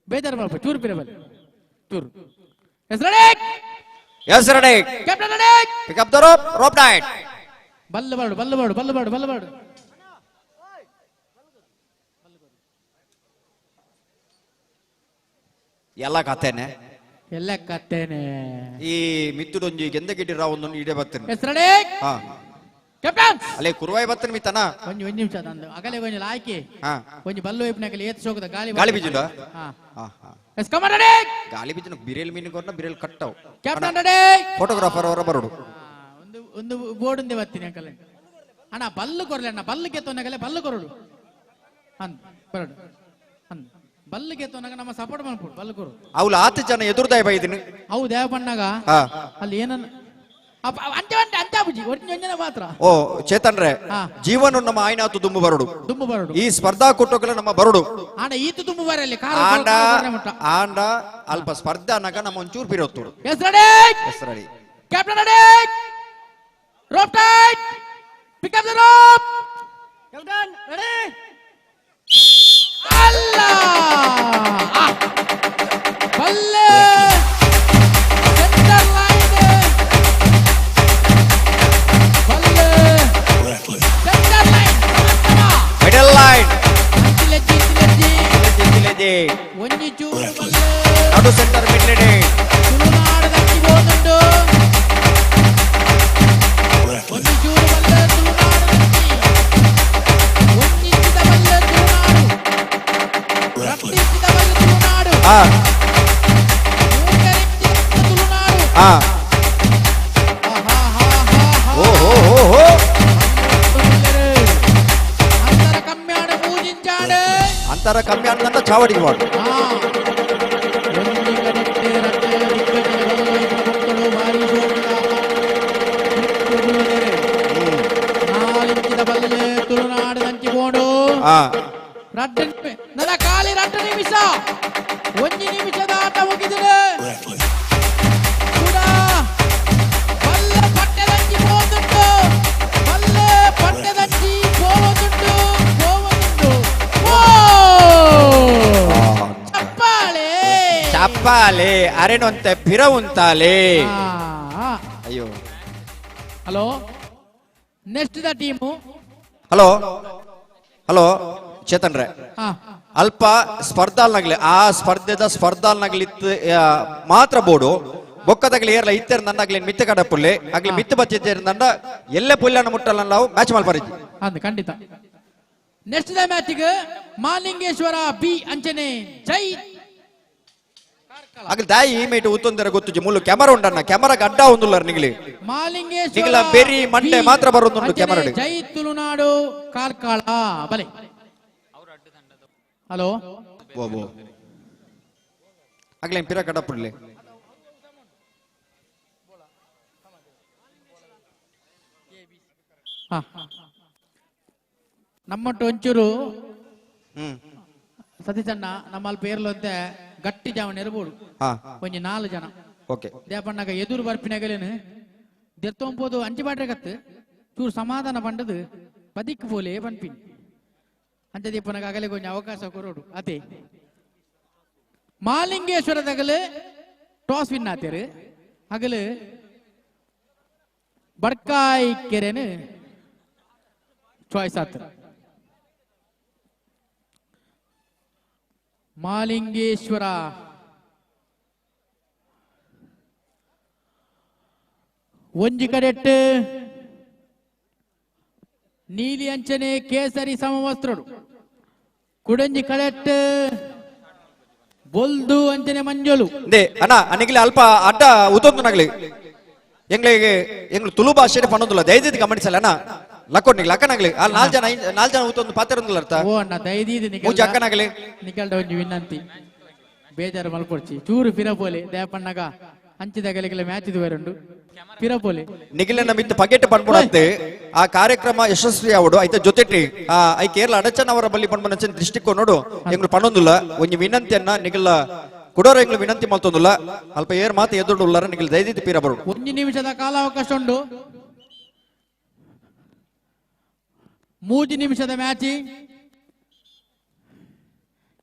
ಬೇಜಾರು ಮಾಡಪ್ಪ ಚೂರು ಪಿರ ಬನ್ನಿ ಚೂರು yes ready yes ready captain ready pick up the rope rope tight Ballu ಬರಡು ಬಲ್ಲು ಬರಡು ಬಲ್ಲು ಬರಡು ಬಲ್ಲು ಬರಡು ಎಲ್ಲ ಕಥೆನೆ ಎಲ್ಲ ಕತ್ತೇನೆ ಈ ಮಿತ್ತುಡೊಂಜಿ ಗೆಂದಗಿಡ್ಡಿ ರಾವ್ ಒಂದೊಂದು ಇಡೆ ಬರ್ತೇನೆ ಎಸ್ ರೆಡಿ ಹಾ ಕ್ಯಾಪ್ಟನ್ ಅಲ್ಲೇ ಕುರುವಾಯಿ ಬರ್ತೇನೆ ಮಿತ್ತನ ಒಂಜಿ ಒಂಜಿ ನಿಮಿಷ ತಂದು ಅಗಲೆ ಒಂಜಿ ಲಾಯ್ಕಿ ಹಾ ಒಂಜಿ ಬಲ್ಲು ವೈಪ್ನಾಗಲಿ ಏತ್ ಸೋಕದ ಗಾಳಿ ಗಾಳಿ ಬೀಜುಂಡ ಹಾ ಹಾ ಹಾ ಎಸ್ ಕಮಾನ್ ರೆಡಿ ಗಾಳಿ ಬೀಜನ ಬಿರೇಲ್ ಮೀನು ಕೊಟ್ಟ ಬಿರೇಲ್ ಕಟ್ಟವು ಕ್ಯಾಪ್ಟನ್ ರೆಡಿ ಫೋಟೋಗ್ರಾಫರ್ ಅವರ ಬರೋಡು ಒಂದು ಒಂದು ಬೋರ್ಡ್ ಒಂದೇ ಬರ್ತೀನಿ ಅಂಕಲ್ ಅಣ್ಣ ಬಲ್ಲು ಕೊರಲೆ ಅಣ್ಣ ಬಲ್ಲು ಕೆತ್ತವನಾಗಲೇ ಬಲ್ಲು ಕೊರಡು ಅಂದ್ ಬರಡು ಅಂದ್ ಬಲ್ಲು ಕೆತ್ತವನಾಗ ನಮ್ಮ ಸಪೋರ್ಟ್ ಮಾಡ್ಕೊಡು ಬಲ್ಲು ಕೊರು ಅವಳು ಆತ ಜನ ಎದುರ್ದಾಯ ಬೈದಿನಿ ಹೌದು ಯಾವ ಬಣ್ಣಾಗ ಹಾ ಅಲ್ಲಿ ಏನನ್ನ ಅಪ್ಪ, ಅವ್ ಅಂತೆ ಅಂತೆ ಅಂತೆ ಬುಜ್ಜಿ ಒಂಜಿ ಒಂಜನೆ ಮಾತ್ರ ಓ ಚೇತನ್ ರೇ ಹಾ. ಜೀವನ ನಮ್ಮ ಆಯ್ನಾತು ದುಂಬು ಬರಡು ದುಂಬು ಬರಡು ಈ ಸ್ಪರ್ಧಾ ಕೂಟಗಳ ನಮ್ಮ ಬರಡು ಆಂಡ ಈತು ದುಂಬು ಬರಲಿ ಆಂಡ ಆಂಡ ಅಲ್ಪ ಸ್ಪರ್ಧಾ ಅನ್ನಕ ನಮ್ಮ ಒಂಚೂರು ಬಿರೋತ್ತುಡು yes ready yes ready captain ready rope tight pick up the rope captain ready ಅಲ್ಲ ಆ. ಬಲ್ಲೆ ಸೆಂಟರ್ ಲೈನ್ ಬಲ್ಲೆ ಸೆಂಟರ್ ಲೈನ್ ಮಿಡಲ್ ಲೈನ್ ಇಂಚಿಲೆಜ್ಜಿ ಇಂಚಿಲೆಜ್ಜಿ ಇಂಚಿಲೆಜ್ಜಿ. ಒಂಜಿ ಚೂರು ಬಲ್ಲೆ ನಡು ಸೆಂಟರ್ ಮಿಡ್ಲ್ ತುಳುನಾಡು ದಕ್ಕಿ ಹೋದುಂಡು ಒಂಜಿ ಚೂರು ಬಲ್ಲೆ ತುಳುನಾಡು ದಕ್ಕಿ ಒಂಜಿಂಚಿದ ಬಲ್ಲೆ ತುಳುನಾಡು ರಟ್ಟಿಂಚಿದ ಬಲ್ಲೆ ತುಳುನಾಡು ಹಾ ಮೂಕರಿಂಚಿದ ತುಳುನಾಡು ಹಾ ಓ ಹೋ ಹೋ ಹೋ ಅಂತರ ಕಮ್ಯಾಣ ಪೂಜಿಂಚಾಡು ಅಂತರ ಕಮ್ಮಿ ಆಡ್ದಂತ ಚಾವಡಿಗೆ ವಾಡು ನಾಲಿಂಚಿದ ಬಲ್ಲೆ ತುಳುನಾಡು ದಂಚಿ ಹಾ ರಡ್ಡು ನನ್ನ ಖಾಲಿ ರಡ್ಡು ನಿಮಿಷ ಒಂಜಿ ನಿಮಿಷದ ಆಟ ಮುಗಿದಿದೆ ಕೂಡ ಬಲ್ಲೆ ಪಟ್ಟೆದಂಚಿ ಹೋದುಂಟು ಬಲ್ಲೆ ಪಟ್ಟೆದಂಚಿ ಹೋಗುದುಂಟು ಹೋಗುದುಂಟು ಓ ಚಪ್ಪಾಳೆ ಚಪ್ಪಾಲೆ ಅರೆನೊಂತೆ ಪಿರ ಉಂತಾಲೆ ಅಯ್ಯೋ hello next the team hello hello Chetan ರೇ ಹಾ ಅಲ್ಪ ಸ್ಪರ್ಧಾಲ್ನಗ್ಲಿ ಆ ಸ್ಪರ್ಧೆದ ಸ್ಪರ್ಧಾಲ್ನಗ್ಲಿ ಮಾತ್ರ ಬೋಡು ಬೊಕ್ಕದಗ್ಲಿ ಏರ್ಲ ಇತ್ತೆರ್ ನಂದಾಗ್ಲಿ ಮಿತ್ತ ಕಡ ಪುಲ್ಲೆ ಆಗ್ಲಿ ಮಿತ್ತ ಬಚ್ಚಿದ್ದೇರ್ ನಂದ ಎಲ್ಲೆ ಪುಲ್ಲನ್ನು ಮುಟ್ಟಲ್ಲ ನಾವು ಮ್ಯಾಚ್ ಮಲ್ಪರಿದ್ವಿ ಅಂದ್ ಖಂಡಿತ ನೆಕ್ಸ್ಟ್ the ಮ್ಯಾಚಿಗೆ ಮಾಲಿಂಗೇಶ್ವರ ಬಿ ಅಂಚನೆ ಜೈ ಆಗ್ಲಿ ದಾಯಿ ಈ ಮೇಟ್ ಉತ್ತೊಂದರ ಗೊತ್ತುಜಿ ಮುಳ್ಳು ಕ್ಯಾಮರಾ ಉಂಡಣ್ಣ ಕ್ಯಾಮರಾ ಅಡ್ಡ ಒಂದುಲ್ಲರ್ ನಿಗ್ಲಿ ಮಾಲಿಂಗೇಶ್ವರ ನಿಗ್ಲ ಬೆರಿ ಮಂಡೆ ಬಿ ಮಾತ್ರ ಬರೋದುಂಟು ಅಂಚನೆ ಕ್ಯಾಮರಾ ಜೈ ತುಳುನಾಡು ಕಾರ್ಕಳ ಬಲೆ ಹಲೋ ಬೋ ಆಗ್ಲಿ ಪಿರ ಕಡ ಪುಲ್ಲೆ ನಮ್ಮಟ್ಟು ಒಂಚೂರು ಸತೀಶಣ್ಣ ನಮ್ಮಲ್ಲಿ ಪೇರ್ಲಂತೆ ಗಟ್ಟಿ ಜಾವನ್ ಇರ್ಬೋದು ಒಂಜಿ 4 ಜನ ಓಕೆ ದೇಪಣ್ಣಗ ಎದುರು ಬರ್ಪಿನಗಲೇನು ದೆತ್ತೊಂಬೋದು ಅಂಚಿ ಬಾಟ್ರೆ ಕತ್ತು ಚೂರು ಸಮಾಧಾನ ಪಂಡದು ಬದಿಕ್ ಪೋಲೆ ಪನ್ಪಿನಿ ಅಂಚ ದೀಪನಗ ಅಗಲೆ ಕೊಂಚ ಅವಕಾಶ ಕೊರೋಡು ಅದೇ ಮಾಲಿಂಗೇಶ್ವರದಗಲು ಟಾಸ್ ವಿನ್ ಆತೇರು ಅಗಲು ಬಡ್ಕಾಯಿ ಕೆರೆನು ಚಾಯ್ಸ್ ಆತ ಮಾಲಿಂಗೇಶ್ವರ ಒಂಜಿ ಕಡೆಟ್ ನೀಲಿ ಅಂಚನೆ ಕೇಸರಿ ಸಮವಸ್ತ್ರಡು ಕುಡಂಜಿ ಕಡೆಟ್ ಬೊಲ್ದು ಅಂಚನೆ ಮಂಜಲು they ಅಣ್ಣ ಅನಿಗಿಲೆ ಅಲ್ಪ ಅಡ್ಡ ಉತ್ತೊಂದು ನಗಲಿ ಎಂಗ್ಲಿಗೆ ಎಂಗ್ಲು ತುಳು ಭಾಷೆ ಪನ್ನೊಂದುಲ್ಲ ದಯದೀದ್ ಗಮನಿಸಲ್ಲ ಅಣ್ಣ ಲಕ್ಕೊಡ್ನಿಗ್ಲ ಅಕ್ಕನಾಗ್ಲಿ ಅಲ್ಲಿ 4 ಜನ ಉತ್ತೊಂದು ಪಾತ್ರ ಅರ್ಥ ಓ ಅಣ್ಣ ದಯದೀದ್ ಮೂಜಿ ಅಕ್ಕನಾಗ್ಲಿ ನಿಕಲ್ಡ ಒಂಜಿ ವಿನಂತಿ ಬೇಜಾರು ಮಲ್ಪೊಡ್ಚಿ ಚೂರು ಪಿರಪೋಲೆ ದಯಪಣ್ಣಗ ಅಂಚಿದಗಲಿಗೆಲ್ಲ ಮ್ಯಾಚ್ ಇದು ಬೇರುಂಡು ಪಿರಪೋಲೆ ನಿಗಿಲನ ಮಿತ್ತು ಪಗೆಟ್ ಪನ್ಪುಣಂತೆ ಆ ಕಾರ್ಯಕ್ರಮ ಯಶಸ್ವಿ ಆವಡು ಐತ ಜೊತೆಟಿ ಆ I Kerala ಅಡಚನ್ ಅವರ ಬಲ್ಲಿ ಪನ್ಪುನಂಚಿನ ದೃಷ್ಟಿಕೋನೋಡು ಎಂಗ್ಲು ಪನ್ನೊಂದುಲ್ಲ ಒಂಜಿ ವಿನಂತಿಯನ್ನ ನಿಗಲ ಕುಡೋರ ಎಂಗ್ಲು ವಿನಂತಿ ಮಲ್ತೊಂದುಲ್ಲ ಅಲ್ಪ ಏರ್ ಮಾತು ಎದುರು ಉಲ್ಲಾರ ನಿಗಲ್ ದಯದೀದ್ ಪೀರ ಬರು ಒಂಜಿ ನಿಮಿಷದ ಕಾಲಾವಕಾಶ ಉಂಡು 3 ನಿಮಿಷದ ಮ್ಯಾಚ್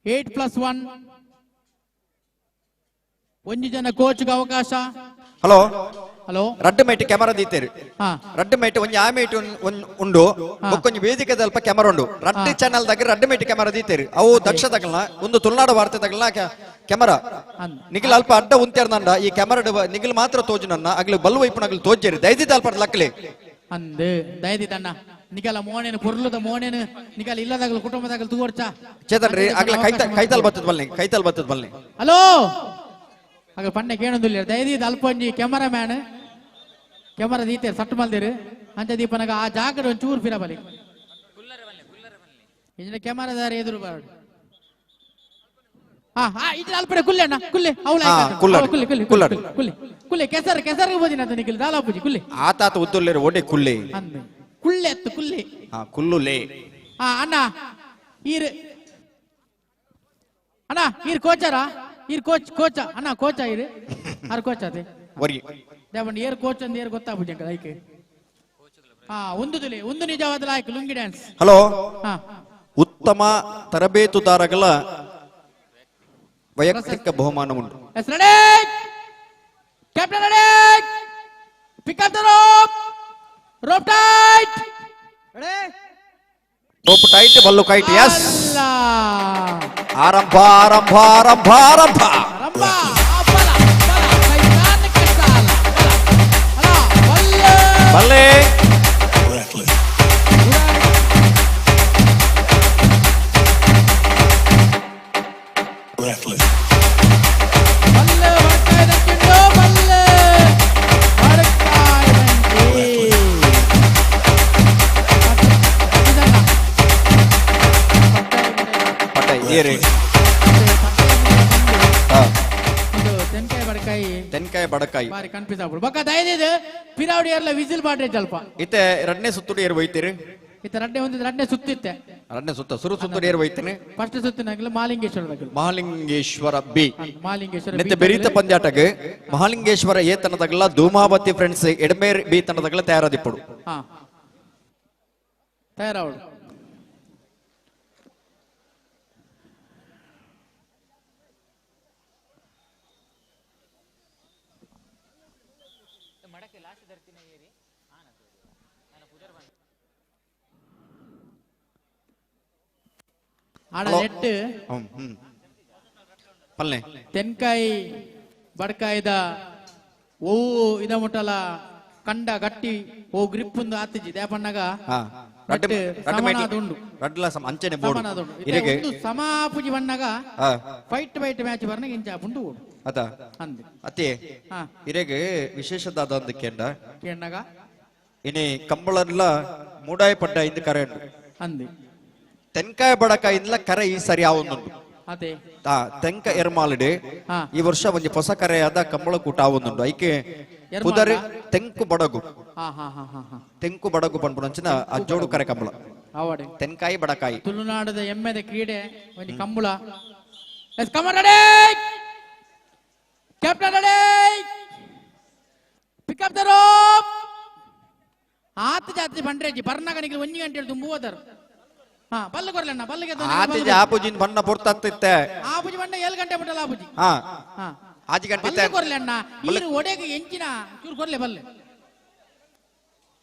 8+1 ಒಂಜಿ ಜನ ಕೋಚ್ಗೆ ಅವಕಾಶ ಹಲೋ ಹಲೋ ರಡ್ಡು ಮೇಟ್ ಕ್ಯಾಮರಾ ದೀತೇರು ರಡ್ಡು ಮೇಟ್ ಒಂಜಿ ಆ ಮೇಟ್ ಉಂಡು ಬೊಕ್ಕೊಂಜಿ ವೇದಿಕೆ ಅಲ್ಪ ಕ್ಯಾಮರಾ ಉಂಡು ರಡ್ಡು ಚಾನಲ್ దగ్గర ರಡ್ಡು ಮೇಟ್ ಕ್ಯಾಮರಾ ದೀತೇರು ಅವು ದಕ್ಷ ತಗಲ್ನ ಒಂದು ತುಳುನಾಡು ವಾರ್ತೆ ತಗಲ್ನ ಕ್ಯಾಮರಾ ನಿಗಿಲ್ ಅಲ್ಪ ಅಡ್ಡ ಉಂತೇರ್ನಂಡ ಈ ಕ್ಯಾಮರಾ ನಿಗಿಲ್ ಮಾತ್ರ ತೋಜುನನ್ನ ಅಗ್ಲು ಬಲ್ಲು ವೈಪುನ ಅಗ್ಲು ತೋಜೇರಿ ದಯದಿದ್ದ ಅಲ್ಪ ಲಕ್ಕಲಿ ಅಂದು ದಯದಿದ್ದಣ್ಣ ನಿಗಲ ಮೋನೇನು ಪೊರ್ಲುದ ಮೋನೇನು ನಿಗಲ ಇಲ್ಲದಾಗಲು ಕುಟುಂಬದಾಗಲು ತೂವರ್ಚ ಚೇತನ್ರಿ ಅಗ್ಲ ಕೈತಲ್ ಬತ್ತದ ಬಲ್ನಿ ಕೈತಲ್ ಬತ್ತದ ಬಲ್ನಿ ಹಲೋ ಆಗ ಪಂಡೆ ಕೇಳೊಂದಿಲ್ಲ ದಯದೀದ್ ಅಲ್ಪ ಒಂಜಿ ಕ್ಯಾಮರಾ ಮ್ಯಾನ್ ಕ್ಯಾಮರಾ ದೀತೇರು ಸಟ್ಟು ಮಲ್ದಿರು ಅಂಚ ದೀಪನಗ ಆ ಜಾಗಡ್ ಒಂದ್ ಚೂರು ಫಿರ ಬಲಿ ಇಂಜಿನ ಕ್ಯಾಮರಾದಾರ ಎದುರು ಬರಡು ಹಾ ಹಾ ಇದ್ರ ಅಲ್ಪಡೆ ಕುಲ್ಲೆ ಅಣ್ಣ ಕುಲ್ಲೆ ಅವಳ ಕುಲ್ಲೆ ಕುಲ್ಲೆ ಕುಲ್ಲೆ ಕುಲ್ಲೆ ಕುಲ್ಲೆ ಕೆಸರು ಕೆಸರಿಗೆ ಬೋದಿನ ಅಂತ ನಿಖಿಲ್ ದಾಲಾಪುಜಿ ಕುಲ್ಲೆ ಆತಾತ ಉದ್ದುಲ್ಲೇರು ಒಡೆ ಕುಲ್ಲೆ ಅಂದೆ ಕುಳ್ಳೆ ಅತ್ತು ಕುಲ್ಲೆ ಹಾ ಕುಲ್ಲುಲೆ ಹಾ ಅಣ್ಣ ಈರ್ ಅಣ್ಣ ಈರ್ ಕೋಚಾರಾ ಈರ್ ಕೋಚ್ ಕೋಚ ಅಣ್ಣ ಕೋಚ ಈರ್ ಆರ್ ಕೋಚ್ ಅದೇ ಹೊರಗೆ ದೇವಣ್ಣ ಏರ್ ಕೋಚ್ ಅಂದ ಏರ್ ಗೊತ್ತಾಪುಜಿ ಅಂಕಲ್ ಐಕೆ ಹಾ ಒಂದು ತುಲಿ ಒಂದು ನಿಜವಾದ ಲಾಯ್ಕ್ ಲುಂಗಿ ಡ್ಯಾನ್ಸ್ ಹಲೋ ಹಾ ಉತ್ತಮ ತರಬೇತುದಾರಗಳ ವೈಯಕ್ತಿಕ ಬಹುಮಾನ ಉಂಟು yes ready captain ready pick up the rope rope tight rope tight Ballu ಕೈಟ್ ಎಸ್ ಆರಂಭ ಆರಂಭ ಆರಂಭ ಆರಂಭ ಬಲ್ಲೆ ತೆನ್ಕಾಯಿ ಬಡಕಾಯಿ ಬಾರಿ ಕನ್ಫ್ಯೂಸ್ ಆಗ್ಬಿಡು ಬಕ್ಕ ದಯದಿದ್ದು ಪಿರಾವಡಿ ಎಲ್ಲ ವಿಸಿಲ್ ಬಾಡ್ರೆ ಸ್ವಲ್ಪ ಇತ್ತೆ ಎರಡನೇ ಸುತ್ತುಡು ಏರ್ ಒಯ್ತೀರಿ ಇತ್ತ ರಡ್ಡೆ ಒಂದು ರಡ್ಡೆ ಸುತ್ತಿತ್ತೆ ಎರಡನೇ ಸುತ್ತ ಸುರು ಸುತ್ತುಡು ಏರ್ ಒಯ್ತೀನಿ ಫಸ್ಟ್ ಸುತ್ತಿನಾಗಲ ಮಹಾಲಿಂಗೇಶ್ವರ ಮಹಾಲಿಂಗೇಶ್ವರ ಬಿ ಮಹಾಲಿಂಗೇಶ್ವರ ನಿತ್ಯ ಬೆರೀತ ಪಂದ್ಯಾಟಗ್ ಮಹಾಲಿಂಗೇಶ್ವರ ಎ ತಂಡದಾಗಲ ಧೂಮಾವತಿ ಫ್ರೆಂಡ್ಸ್ ಎಡಮೇರ್ ಬಿ ತಂಡದಾಗಲ ತಯಾರಾದಿಪ್ಪಡು ಹಾ ತಯಾರಾವಡು ಆಡ ನೆಟ್ ಪಲ್ಲೆ ತೆನ್ಕಾಯಿ ಬಡ್ಕಾಯ್ದ ಓವು ಇದ ಮುಟ್ಟಲ ಕಂಡ ಗಟ್ಟಿ ಓ ಗ್ರಿಪ್ ಒಂದು ಆತಿಜಿ ದೇಪಣ್ಣಗ ಅಂಚನೆ ಬೋರ್ಡ್ ಇರೆಗೆ ಸಮಾಪುಜಿ ಬಣ್ಣಗ ಫೈಟ್ ಫೈಟ್ ಮ್ಯಾಚ್ ಬರ್ನ ಇಂಚ ಪುಂಡು ಓಡು ಅತ ಅಂದೆ ಅತ್ತೆ ಇರೆಗೆ ವಿಶೇಷದಾದ ಅಂದ ಕೇಂಡ ಕೇಂಡಗ ಇನಿ ಕಂಬಳಲ್ಲ ಮೂಡಾಯಿ ಪಡ್ಡ ಇಂದು ಕರೆ ಉಂಡು ಅಂದೆ ತೆನ್ಕಾಯ ಬಡಕ ಇಂದಲ ಕರೆ ಈ ಸರಿ ಆವೊಂದುಂಡು ಅದೇ ತೆಂಕ ಎರ್ಮಾಲುಡೆ ಈ ವರ್ಷ ಒಂಜಿ ಹೊಸ ಕರೆಯಾದ ಕಂಬಳ ಕೂಟ ಆವೊಂದುಂಡು ಐಕೆ ಪುದರ್ ತೆಂಕು ಬಡಗು. ಹಾ ಹಾ ಹಾ ಹಾ ತೆಂಕು ಬಡಗು ಪನ್ಪುನಂಚಿನ ಅಜ್ಜೋಡು ಕರೆ ಕಂಬಳ. ಆವಡೆ ತೆನ್ಕಾಯಿ ಬಡಕಾಯಿ ತುಳುನಾಡದ ಎಮ್ಮೆದ ಕ್ರೀಡೆ ಒಂಜಿ Kambala. Let's come on ready captain ready pick up the rope. ಆತ ಜಾತ್ರೆ ಬಂಡ್ರೇಜಿ ಬರ್ನಗನಿಗೆ ಒಂಜಿ ಗಂಟೆ ತುಂಬು ಹೋದರು. ಹಾ ಬಲ್ಲು ಕೊರ್ಲಣ್ಣ ಬಲ್ಲಿಗೆ ಆತಿಜಿ ಆಪುಜಿನ್ ಬಣ್ಣ ಪೊರ್ತತ್ತಿತ್ತೆ. ಆಪುಜಿ ಬಣ್ಣ 7 ಗಂಟೆ ಬಿಟ್ಟಲ್ಲ ಆಪುಜಿ. ಹಾ ಆಜಿ ಗಂಟೆ ಬಲ್ಲು ಕೊರ್ಲಣ್ಣ ಈರು ಒಡೆಗೆ ಎಂಚಿನ ಚೂರು ಕೊರ್ಲೆ ಬಲ್ಲೆ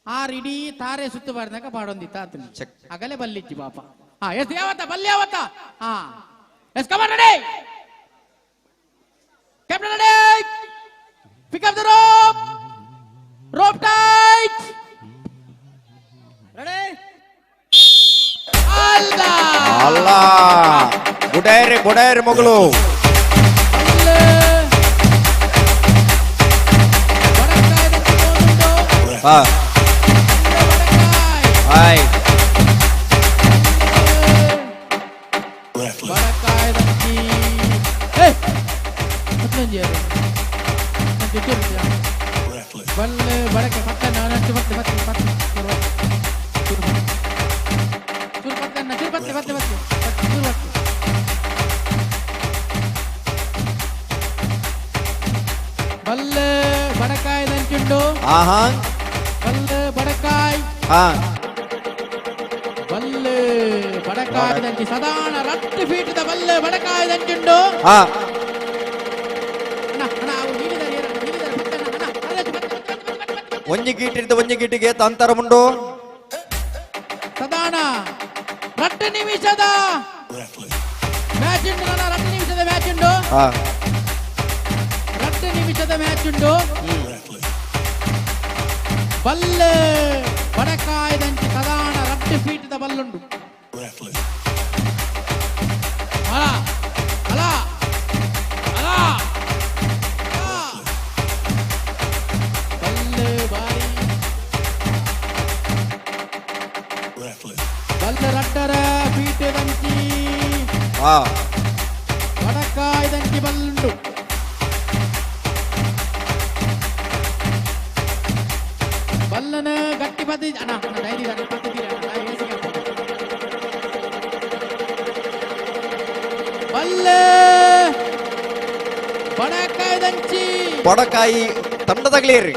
ಆರ್ ಇಡೀ ತಾರೆ ಸುತ್ತು ಬಾರ್ದಾಗ ಪಾಡೊಂದಿತ್ತ ಆತನ ಅಗಲೆ ಬಲ್ಲಿಜ್ಜಿ ಪಾಪ. ಹಾ ಎಸ್ ಯಾವತ್ತ ಬಲ್ಲೆ ಯಾವತ್ತ. ಹಾ yes come on ready captain ready pick up the rope rope tight ready. ಅಲ್ಲ ಅಲ್ಲ ಬುಡೇರಿ ಬುಡೇರಿ ಮಗಳು. ಹಾ ಹಾಯ್ ಬಲ್ಲೆ ಬಡಕೆ ಪಕ್ಕ ನಾನು ಮತ್ತೆ ಮತ್ತೆ ಮತ್ತೆ ಚೂರು ಪಕ್ಕ ಚೂರು ಪತ್ತೆ ಪತ್ತೆ ಪತ್ತೆ ಚೂರು ಪತ್ತೆ ಬಲ್ಲೆ ಬಡಕಾಯಿ ದಂಚುಂಡು. ಆಹಾ ಬಲ್ಲೆ ಬಡಕಾಯಿ. ಹಾ ಬಲ್ಲೆ ಬಡಕಾಯಿ ದಂಚಿ ಸದಾಣ ರಟ್ಟು ಫೀಟದ ಬಲ್ಲೆ ಬಡಕಾಯಿ ದಂಚುಂಡು. ಹಾ ಒಂಜಿ ಗೀಟಿರ್ದ ಒಂಜಿ ಗೀಟಿಗೆ ತಾಂತರ ಮುಂಡು ಸದಾಣ ರಟ್ಟು ನಿಮಿಷದ ಮ್ಯಾಚ್ ಉಂಡು. ನನ್ನ ರಟ್ಟು ನಿಮಿಷದ ಮ್ಯಾಚ್ ಉಂಡು. ರಟ್ಟು ನಿಮಿಷದ ಮ್ಯಾಚ್ ಉಂಡು. ಬಲ್ಲೆ ಬಡಕಾಯ್ದಂಚಿ ಸದಾಣ ರಟ್ಟು ಫೀಟದ ಬಲ್ಲುಂಡು. ಅಲ ಅಲ ಅಲ ಬಲ್ಲೆ ಬಾರಿ ಬಲ್ಲೆ ರಟ್ಟರ ಫೀಟದಂಚಿ ಬಡಕಾಯ್ದಂಚಿ ಬಲ್ಲುಂಡು. ಬಲ್ಲನ ಗಟ್ಟಿ ಪದ್ದಿ ಅಣ್ಣ ಅಣ್ಣ ಡೈಲಿ ಪದ್ಧತಿ ಬಲ್ಲೆ ಬಡಕಾಯ್ದಂಚಿ ಬಡಕಾಯಿ ತಂಡದಾಗ್ಲೇರಿ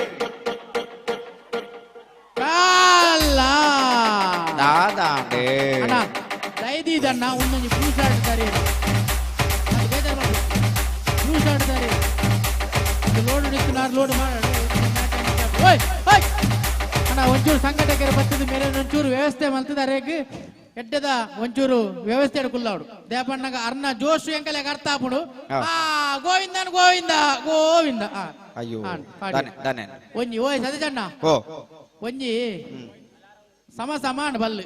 ಕಾಲ ದಾದಾಂಡೆ ಅಣ್ಣ ದೈದಿದಣ್ಣ ಒಂದೊಂದು ಬ್ಲೂ ಶಾರ್ಟ್ ತಾರೆ ಅದು ಬೇಜಾರು ಮಾಡಿ ಬ್ಲೂ ಶಾರ್ಟ್ ತಾರೆ ಅದು ಲೋಡ್ ಹಿಡಿತು ನಾನು ಲೋಡ್ ಮಾಡ ಓಯ್ ಓಯ್ ಅಣ್ಣ ಒಂಚೂರು ಸಂಘಟಕರು ಬರ್ತದ ಮೇಲೆ ಒಂಚೂರು ವ್ಯವಸ್ಥೆ ಮಲ್ತದ ಎಡ್ಡದ ಒಂಚೂರು ವ್ಯವಸ್ಥೆ ಕುಲ್ಲಾಡು ದೇಪಣ್ಣಗ ಅರ್ನ ಜೋಶು ಎಂಕಲೆ ಅರ್ಥ ಆಪುಡು. ಆ ಗೋವಿಂದನ್ ಗೋವಿಂದ ಗೋವಿಂದ. ಅಯ್ಯೋ ಒಂಜಿ ಓಯ್ ಸತೀಶಣ್ಣ ಒಂಜಿ ಸಮ ಸಮಾನ ಬಲ್ಲು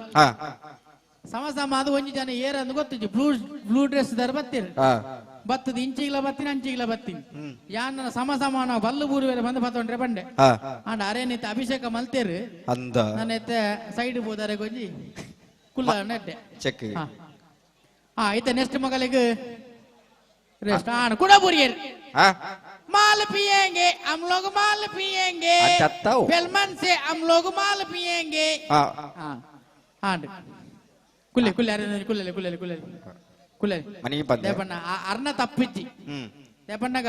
ಸಮ ಸಮ ಅದು ಒಂಜಿ ಜನ ಏರಂದು ಗೊತ್ತಿಜ್ಜಿ ಬ್ಲೂ ಬ್ಲೂ ಡ್ರೆಸ್ ದಾರ ಬತ್ತೀರಿ ಬತ್ತದ ಇಂಚಿಗ್ಲ ಬತ್ತೀನಿ ಅಂಚಿಗ್ಲ ಬತ್ತೀನಿ ಯಾನ್ ಸಮ ಸಮಾನ ಬಲ್ಲು ಬೂರು ಬೇರೆ ಬಂದು ಬತ್ತೊಂಡ್ರೆ ಬಂಡೆ ಅಂಡ್ ಅರೇನಿತ್ತ ಅಭಿಷೇಕ ಮಲ್ತೇರು ಅಂದ ನನ್ನ ಎತ್ತೆ ಸೈಡ್ ಹೋದಾರೆ ಗೊಂಜಿ ಕುಲ್ಲ ನೆಟ್ಟೆ ಚೆಕ್. ಹಾ ಐತೆ ನೆಕ್ಸ್ಟ್ ಮಗಳಿಗೆ रेस्ट आन कुड़ा बुरियर माल पिएंगे हम लोग माल पिएंगे फिल्मन से हम लोग माल पिएंगे. हाँ आंड कुल्ले कुल्ले अरे कुल्ले कुल्ले कुल्ले ಕುಲೆ ದೇಪಣ್ಣ ಅರ್ನ ತಪ್ಪಿಜ್ಜಿ ದೇಪಣ್ಣಗ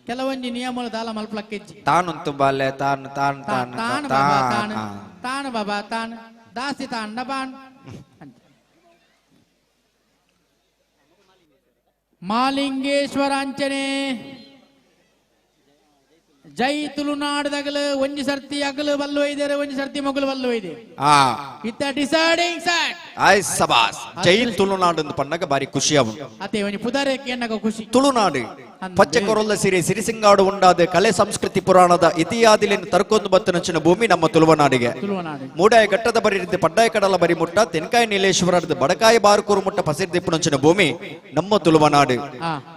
ಕೆಲವೊಂಜಿ ನಿಯಮಗಳು ದಾಲ ಮಲ್ಪಲಕ್ಕೆಜ್ಜಿ ತಾನು ಬಾಲೆ ತಾನು ತಾನು ತಾನು ತಾನು ಬಾಬಾ ತಾನು ತಾನು ಬಾಬಾ ತಾನು ದಾಸಿ ತಾಂಡ ಬಾನ್ ಮಾಲಿಂಗೇಶ್ವರ ಅಂಚನೆ ಜೈ ತುಳುನಾಡದಗಲು ಒಂಜಿ ಸರ್ತಿ ಅಗಲು ಬಲ್ಲು ಒಯ್ದೇರೆ ಒಂಜಿ ಸರ್ತಿ ಮಗಲು ಬಲ್ಲು ಒಯ್ದೆ ಇತ್ತ ಡಿಸೈಡಿಂಗ್ ಸೆಟ್ ಆಯ್ ಸಬಾಸ್ ಜೈ ತುಳುನಾಡು ಅಂತ ಪಣ್ಣಗ ಬಾರಿ ಖುಷಿ ಅವನು ಅತೆ ಒಂಜಿ ಪುದಾರೆ ಕೇಣ್ಣಗ ಖುಷಿ ತುಳುನಾಡು ಪಚ್ಚೆ ಕೊರೊಲ್ಲ ಸಿರಿ ಸಿರಿಸಿಂಗಾಡು ಉಂಡಾದ ಕಲೆ ಸಂಸ್ಕೃತಿ ಪುರಾಣದ ಇತಿಯಾದಿಲಿನ ತರ್ಕೊಂದು ಬತ್ತನಂಚಿನ ಭೂಮಿ ನಮ್ಮ ತುಳುವನಾಡಿಗೆ. ಮೂಡಾಯ ಘಟ್ಟದ ಬರಿ ಪಡ್ಡಾಯ ಕಡಲ ಬರಿ ಮುಟ್ಟ ತೆನ್ಕಾಯಿ ನೀಲೇಶ್ವರದ ಬಡಕಾಯಿ ಬಾರಕೂರು ಮುಟ್ಟ ಪಸಿರ್ದಿಪ್ಪುನಂಚಿನ ಭೂಮಿ ನಮ್ಮ ತುಳುವನಾಡು.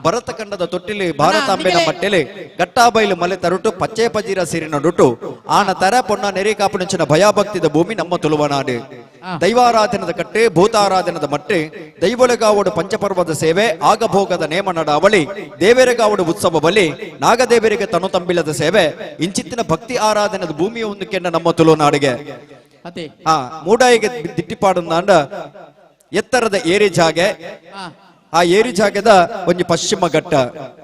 ಭರತ ಖಂಡದ ತೊಟ್ಟಿಲಿ ಭಾರತಾಂಬೆನ ಮಟ್ಟೆಲಿ ಗಟ್ಟಾಬೈಲು ಮಲೆ ತರುಟು ಪಚ್ಚೆ ಪಜೀರ ಸಿರಿ ನಡುಟು ಆನ ತರ ಪೊನ್ನ ನೆರೆ ಕಾಪುನಂಚಿನ ಭಯಭಕ್ತಿದ ಭೂಮಿ ನಮ್ಮ ತುಳುವನಾಡು. ದೈವಾರಾಧನದ ಕಟ್ಟೆ ಭೂತಾರಾಧನದ ಮಟ್ಟೆ ದೈವೊಳಗಾವಡು ಪಂಚಪರ್ವದ ಸೇವೆ ಆಗಭೋಗದ ನೇಮ ನಡಾವಳಿ ದೇವರೆಗಾವಡು ಉತ್ಸವ ಬಲಿ ನಾಗದೇವರಿಗೆ ತನು ತಂಬಿಲದ ಸೇವೆ ಇಂಚಿತ್ತಿನ ಭಕ್ತಿ ಆರಾಧನದ ಭೂಮಿಯ ಒಂದು ಕೆಂಡ ನಮ್ಮ ತುಳುನಾಡಿಗೆ. ಆ ಮೂಡಾಯಿಗೆ ದಿಟ್ಟಿಪಾಡುಂದಾಂಡ ಎತ್ತರದ ಏರಿ ಜಾಗೆ, ಆ ಏರಿ ಜಾಗದ ಒಂಜಿ ಪಶ್ಚಿಮ ಘಟ್ಟ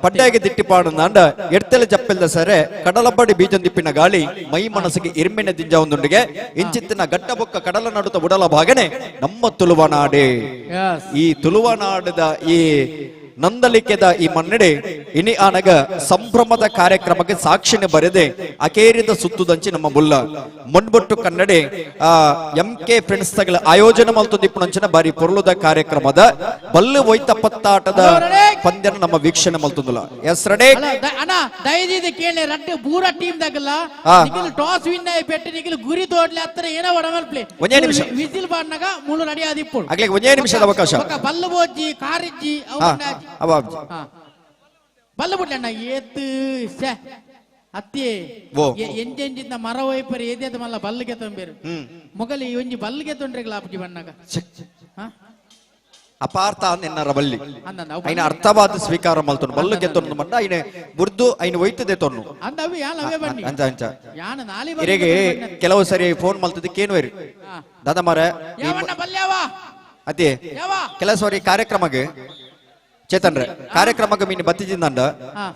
ಪಡ್ಡಾಯಿಗೆ ದಿಟ್ಟಿಪಾಡುಂದಾಂಡ ಎಡ್ತೆಲೆ ಜಪ್ಪೆಲ್ದ ಸರೆ ಕಡಲಬ್ಬಡಿ ಬೀಜೊಂದಿಪ್ಪಿನ ಗಾಳಿ ಮೈ ಮನಸ್ಸಿಗೆ ಇರ್ಮಿನ ದಿಂಜ ಒಂದುಂಡಿಗೆ ಇಂಚಿತ್ತಿನ ಘಟ್ಟ ಬೊಕ್ಕ ಕಡಲ ನಡುತ್ತ ಉಡಲ ಭಾಗನೆ ನಮ್ಮ ತುಳುವನಾಡೆ. ಈ ತುಳುವನಾಡದ ಈ ನಂದಲಿಕೆದ ಈ ಮನ್ನಡೆ ಇನಿ ಆನಗ ಸಂಭ್ರಮದ ಕಾರ್ಯಕ್ರಮಕ್ಕೆ ಸಾಕ್ಷಿನ ಬರೆದೆ ಅಕೇರಿದ ಸುತ್ತುದಂಚಿ ನಮ್ಮ ಬುಲ್ಲ ಮೊನ್ಬೊಟ್ಟು ಕನ್ನಡೆ ಆ ಎಂ ಕೆ ಫ್ರೆಂಡ್ಸ್ ತಗಳ ಆಯೋಜನೆ ಮಲ್ತೊಂದಿಪ್ಪುನಂಚಿನ ಬಾರಿ ಪೊರ್ಲುದ ಕಾರ್ಯಕ್ರಮದ ಬಲ್ಲು ಒಯ್ತ ಪತ್ತಾಟದ ಪಂದ್ಯನ ನಮ್ಮ ವೀಕ್ಷಣೆ ಮಲ್ತೊಂದುಲ. ಎಸ್ ರೆಡಿ ಅಣ್ಣ ದಯದೀದ ಕೇಳಿ ರಡ್ಡು ಪೂರ ಟೀಮ್ ದಾಗಲ್ಲ ನಿಖಿಲ್ ಟಾಸ್ ವಿನ್ ಆಯಿ ಪೆಟ್ಟು ನಿಖಿಲ್ ಗುರಿ ತೋಡ್ಲೆ ಹತ್ರ ಏನೋ ಒಡಮಲ್ ಪ್ಲೇ ಒಂದೇ ನಿಮಿಷ ವಿಸಿಲ್ ಬಾಡ್ನಾಗ ಮೂಲು ರೆಡಿ ಆದಿಪ್ಪು ಆಗ್ಲಿ ಒಂದೇ ನಿಮಿಷದ ಅವಕಾಶ. ಬಲ್ಲು ಬೋಜ್ಜಿ ಕಾರಿಜ್ಜಿ ಬಲ್ಲು ಬಿಡ್ಲಣ್ಣ ಏತ್ ಶ್ಯೆ ಅತ್ತಿ ಎಂಜೆಂಜಿಂದ ಮರ ವೈಪರ್ ಏದೇತ ಮಲ್ಲ ಬಲ್ಲಿಗೆ ತೊಂಬೇರು ಮೊಗಲಿ ಒಂಜಿ ಬಲ್ಲಿಗೆ ತೊಂಡ್ರೆಗ್ಲ ಆಪುಜಿ ಬಣ್ಣಗ ಅಪಾರ್ಥ ಎನ್ನರ ಬಲ್ಲಿ ಐನ ಅರ್ಥವಾದ ಸ್ವೀಕಾರ ಮಲ್ತೊಂಡು ಬಲ್ಲಿಗೆ ತೊಂದು ಮಂಡ ಐನ ಬುರ್ದು ಐನ ಒಯ್ತದೆ ತೊನ್ನು ಅಂಚ ಅಂಚ ಇರೆಗೆ ಕೆಲವು ಸರಿ ಫೋನ್ ಮಲ್ತದಕ್ಕೆ ಏನು ದಾದಾ ಮಾರ ಅದೇ ಕೆಲವು ಸರಿ ಕಾರ್ಯಕ್ರಮಕ್ಕೆ ಚೇತನ್ ರೇ ಕಾರ್ಯಕ್ರಮಕ್ಕೆ ಮೀನು ಬತ್ತಿಜಿಂದ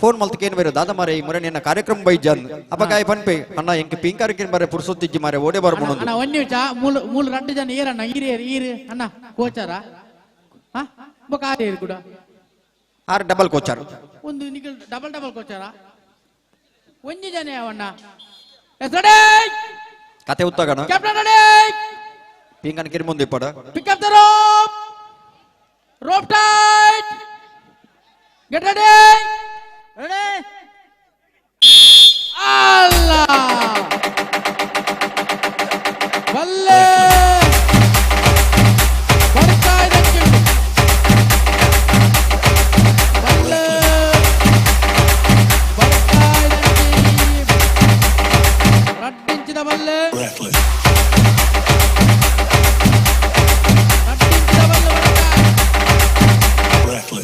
ಫೋನ್ ಮಲ್ತಕ್ಕೆ ಏನು ಬೇರೆ ದಾದಾ ಮಾರೆ ಈ ಮೊರೆ ನಿನ್ನ ಕಾರ್ಯಕ್ರಮ ಬೈಜಾನ್ ಅಪ್ಪ ಕಾಯಿ ಪನ್ಪೆ ಅಣ್ಣ ಎಂಕ್ ಪಿಂಕಾರಕ್ಕೆ ಮಾರೆ ಪುರ್ಸೊತ್ತಿಜ್ಜಿ ಮಾರೆ ಓಡೆ ಬರ್ಬೋದು. ಅಣ್ಣ ಒಂದ್ ನಿಮಿಷ ಮೂಲು ಮೂಲು ರಡ್ಡು ಜನ ಏರಣ್ಣ ಈರು ಈರು ಅಣ್ಣ ಕೋಚಾರ ಹಾ ಬೊಕ್ಕ ಆರು ಕೂಡ ಆರು ಡಬಲ್ ಕೋಚಾರ ಒಂದು ನಿಖಿಲ್ ಡಬಲ್ ಡಬಲ್ ಕೋಚಾರ ಒಂಜಿ ಜನ ಯಾವಣ್ಣ ಎಸ್ ರೆಡಿ ಕತೆ ಉತ್ತಗಣ ಕ್ಯಾಪ್ಟನ್ ರೆಡಿ ಪಿಂಕನ್ ಕಿರಿ ಮುಂದೆ ಇಪ್ಪಡ pick up the rope rope tight get ready ready ಅಲ್ಲ ಬಲ್ಲೆ ಬರ್ತಾ ಇದೆ ಬಲ್ಲೆ ಬರ್ತಾ ಇದೆ ರಟ್ಟಿಂಚಿದ ಬಲ್ಲೆ ರಟ್ಟಿಂಚಿದ ಬಲ್ಲೆ ಬರ್ತಾ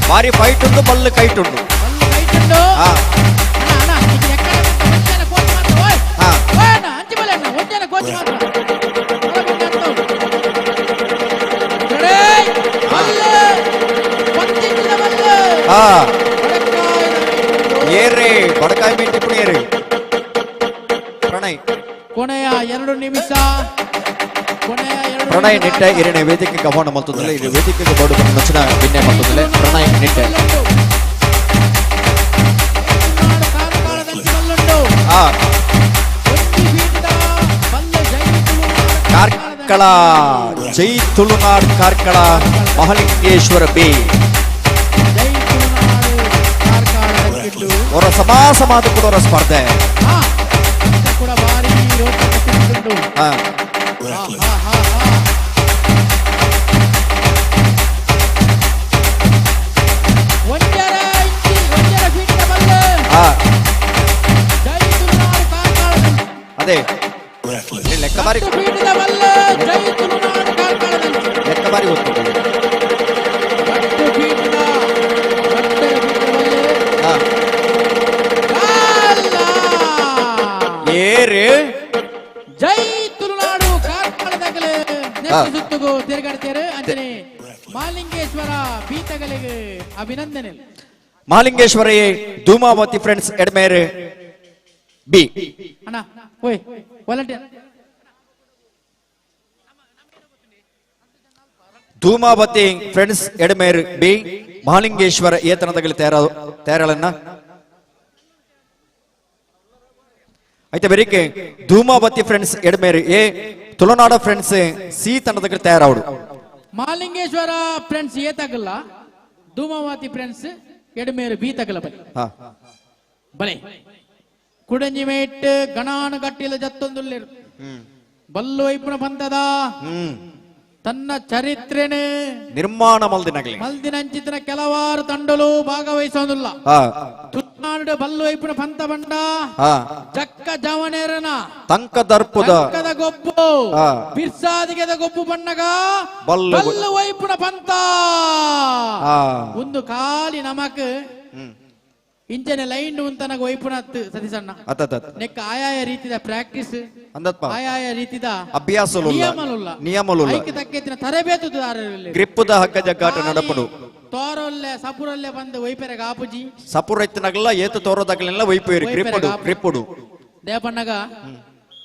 ಬಾರಿ ಫೈಟ್ ಉಂಟು ಬಲ್ಲು ಕೈಟ್ ಉಂಟು. ಏರ್ರಿ ಬಡಕಾಯಿ ಮೀನ್ ಟಿಪ್ಪಣಿ ಏರಿ ಪ್ರಣಯ್ ಕೊನೆಯ 2 ನಿಮಿಷ ಕೊನೆಯ ಪ್ರಣಯ್ ನಿಟ್ಟೆ ಇರणे ವೇದಿಕೆ ಗಮನ ಮಲ್ತದಲ್ಲ ಇದು ವೇದಿಕೆಗೆ ಬೋರ್ಡ್ ಬಂದ ನಚ್ಚಿನ ವಿನ್ಯ ಮಲ್ತದಲ್ಲ ಪ್ರಣಯ್ ನಿಟ್ಟೆ ಆ ಕಾರ್ಕಳ ಜೈ ತುಳುನಾಡ್ ಕಾರ್ಕಳ ಮಹಾಲಿಂಗೇಶ್ವರ ಬಿ ಅವರ ಸಮಾಸಮಾದ ಕೂಡ ಅವರ ಸ್ಪರ್ಧೆ ಅದೇ ಲೆಕ್ಕ ಬಾರಿ ಲೆಕ್ಕ ಬಾರಿ ಗೊತ್ತು. ಏರಿ ಜೈ ತುಳುನಾಡು ಕಾರ್ಕಳದಾಗಲೇ ನೆಕ್ಸ್ಟ್ ಸುತ್ತುಗು ತಿರುಗಾಡ್ತಾರೆ ಅಂಚನೆ ಮಾಲಿಂಗೇಶ್ವರ ಬೀತಗಳಿಗೆ ಅಭಿನಂದನೆ. Mahalingeshwara A Dhumavathi friends Edmer B ಅಣ್ಣ ಓಯ್ volunteer Dhumavathi friends Edmer B Mahalingeshwara ಏತನದಗಲಿ ತಯಾರಳನ್ನ అయితే ಬೆರಿಕೆ Dhumavathi friends Edmere A Tulunad friends C ತಂಡದ ತಯಾರಾವಡು. Mahalingeshwara friends A ತಗಲ್ಲ Dhumavati friends Edmeru B ತಗಲ ಬಲೆ ಬಲೆ ಕುಡಂಜಿ ಮೇಟ್ ಗಣಾನು ಗಟ್ಟಿಲ ಜತ್ತೊಂದುಲ್ಲೇರು ಬಲ್ಲು ವೈಪುನ ಪಂತದ ತನ್ನ ಚರಿತ್ರೆನೆ ನಿರ್ಮಾಣ ಮಲ್ದಿನಗಲಿ ಮಲ್ದಿನಂಚಿತನ ಕೆಲವಾರು ತಂಡಲು ಭಾಗವಹಿಸೋದಿಲ್ಲ. ತುಳುನಾಡು ಬಲ್ಲು ಐಪುನ ಪಂತ ಬಂಡ ಜಕ್ಕ ಜವನೇರನ ತಂಕ ದರ್ಪುದ ತಂಕದ ಗೊಬ್ಬು ಬಿರ್ಸಾದಿಗೆದ ಗೊಬ್ಬು ಬಣ್ಣಗ ಬಲ್ಲು ವೈಪುನ ಪಂತ ಒಂದು ಖಾಲಿ ನಮಕ್ ಇಂಚನೆ ಲೈನ್ ಉಂತನಗ ವೈಪುನತ್ ಸತೀಸಣ್ಣ ನೆಕ್ಕ ಆಯಾಯ ರೀತಿದ ಪ್ರಾಕ್ಟೀಸ್ ಆಯಾಯ ರೀತಿದ ಅಭ್ಯಾಸ ನಿಯಮಲುಲ್ಲ ಐಕ್ ತಕ್ಕೆತ್ತಿನ ತರಬೇತುದಾರರಲ್ಲಿ ಗ್ರಿಪ್ಪುದ ಹಗ್ಗ ಜಗ್ಗಾಟ ನಡಪಡು ತೋರೊಲ್ಲೆ ಸಪುರೊಲ್ಲೆ ಬಂದು ವೈಪೆರೆಗ ಆಪುಜಿ ಸಪುರ ಇತ್ತನಗಲ್ಲ ಏತು ತೋರೋದಾಗಲೆಲ್ಲ ವೈಪೇರಿ ಗ್ರಿಪ್ಪುಡು ಗ್ರಿಪ್ಪುಡು ದೇಪಣ್ಣಗ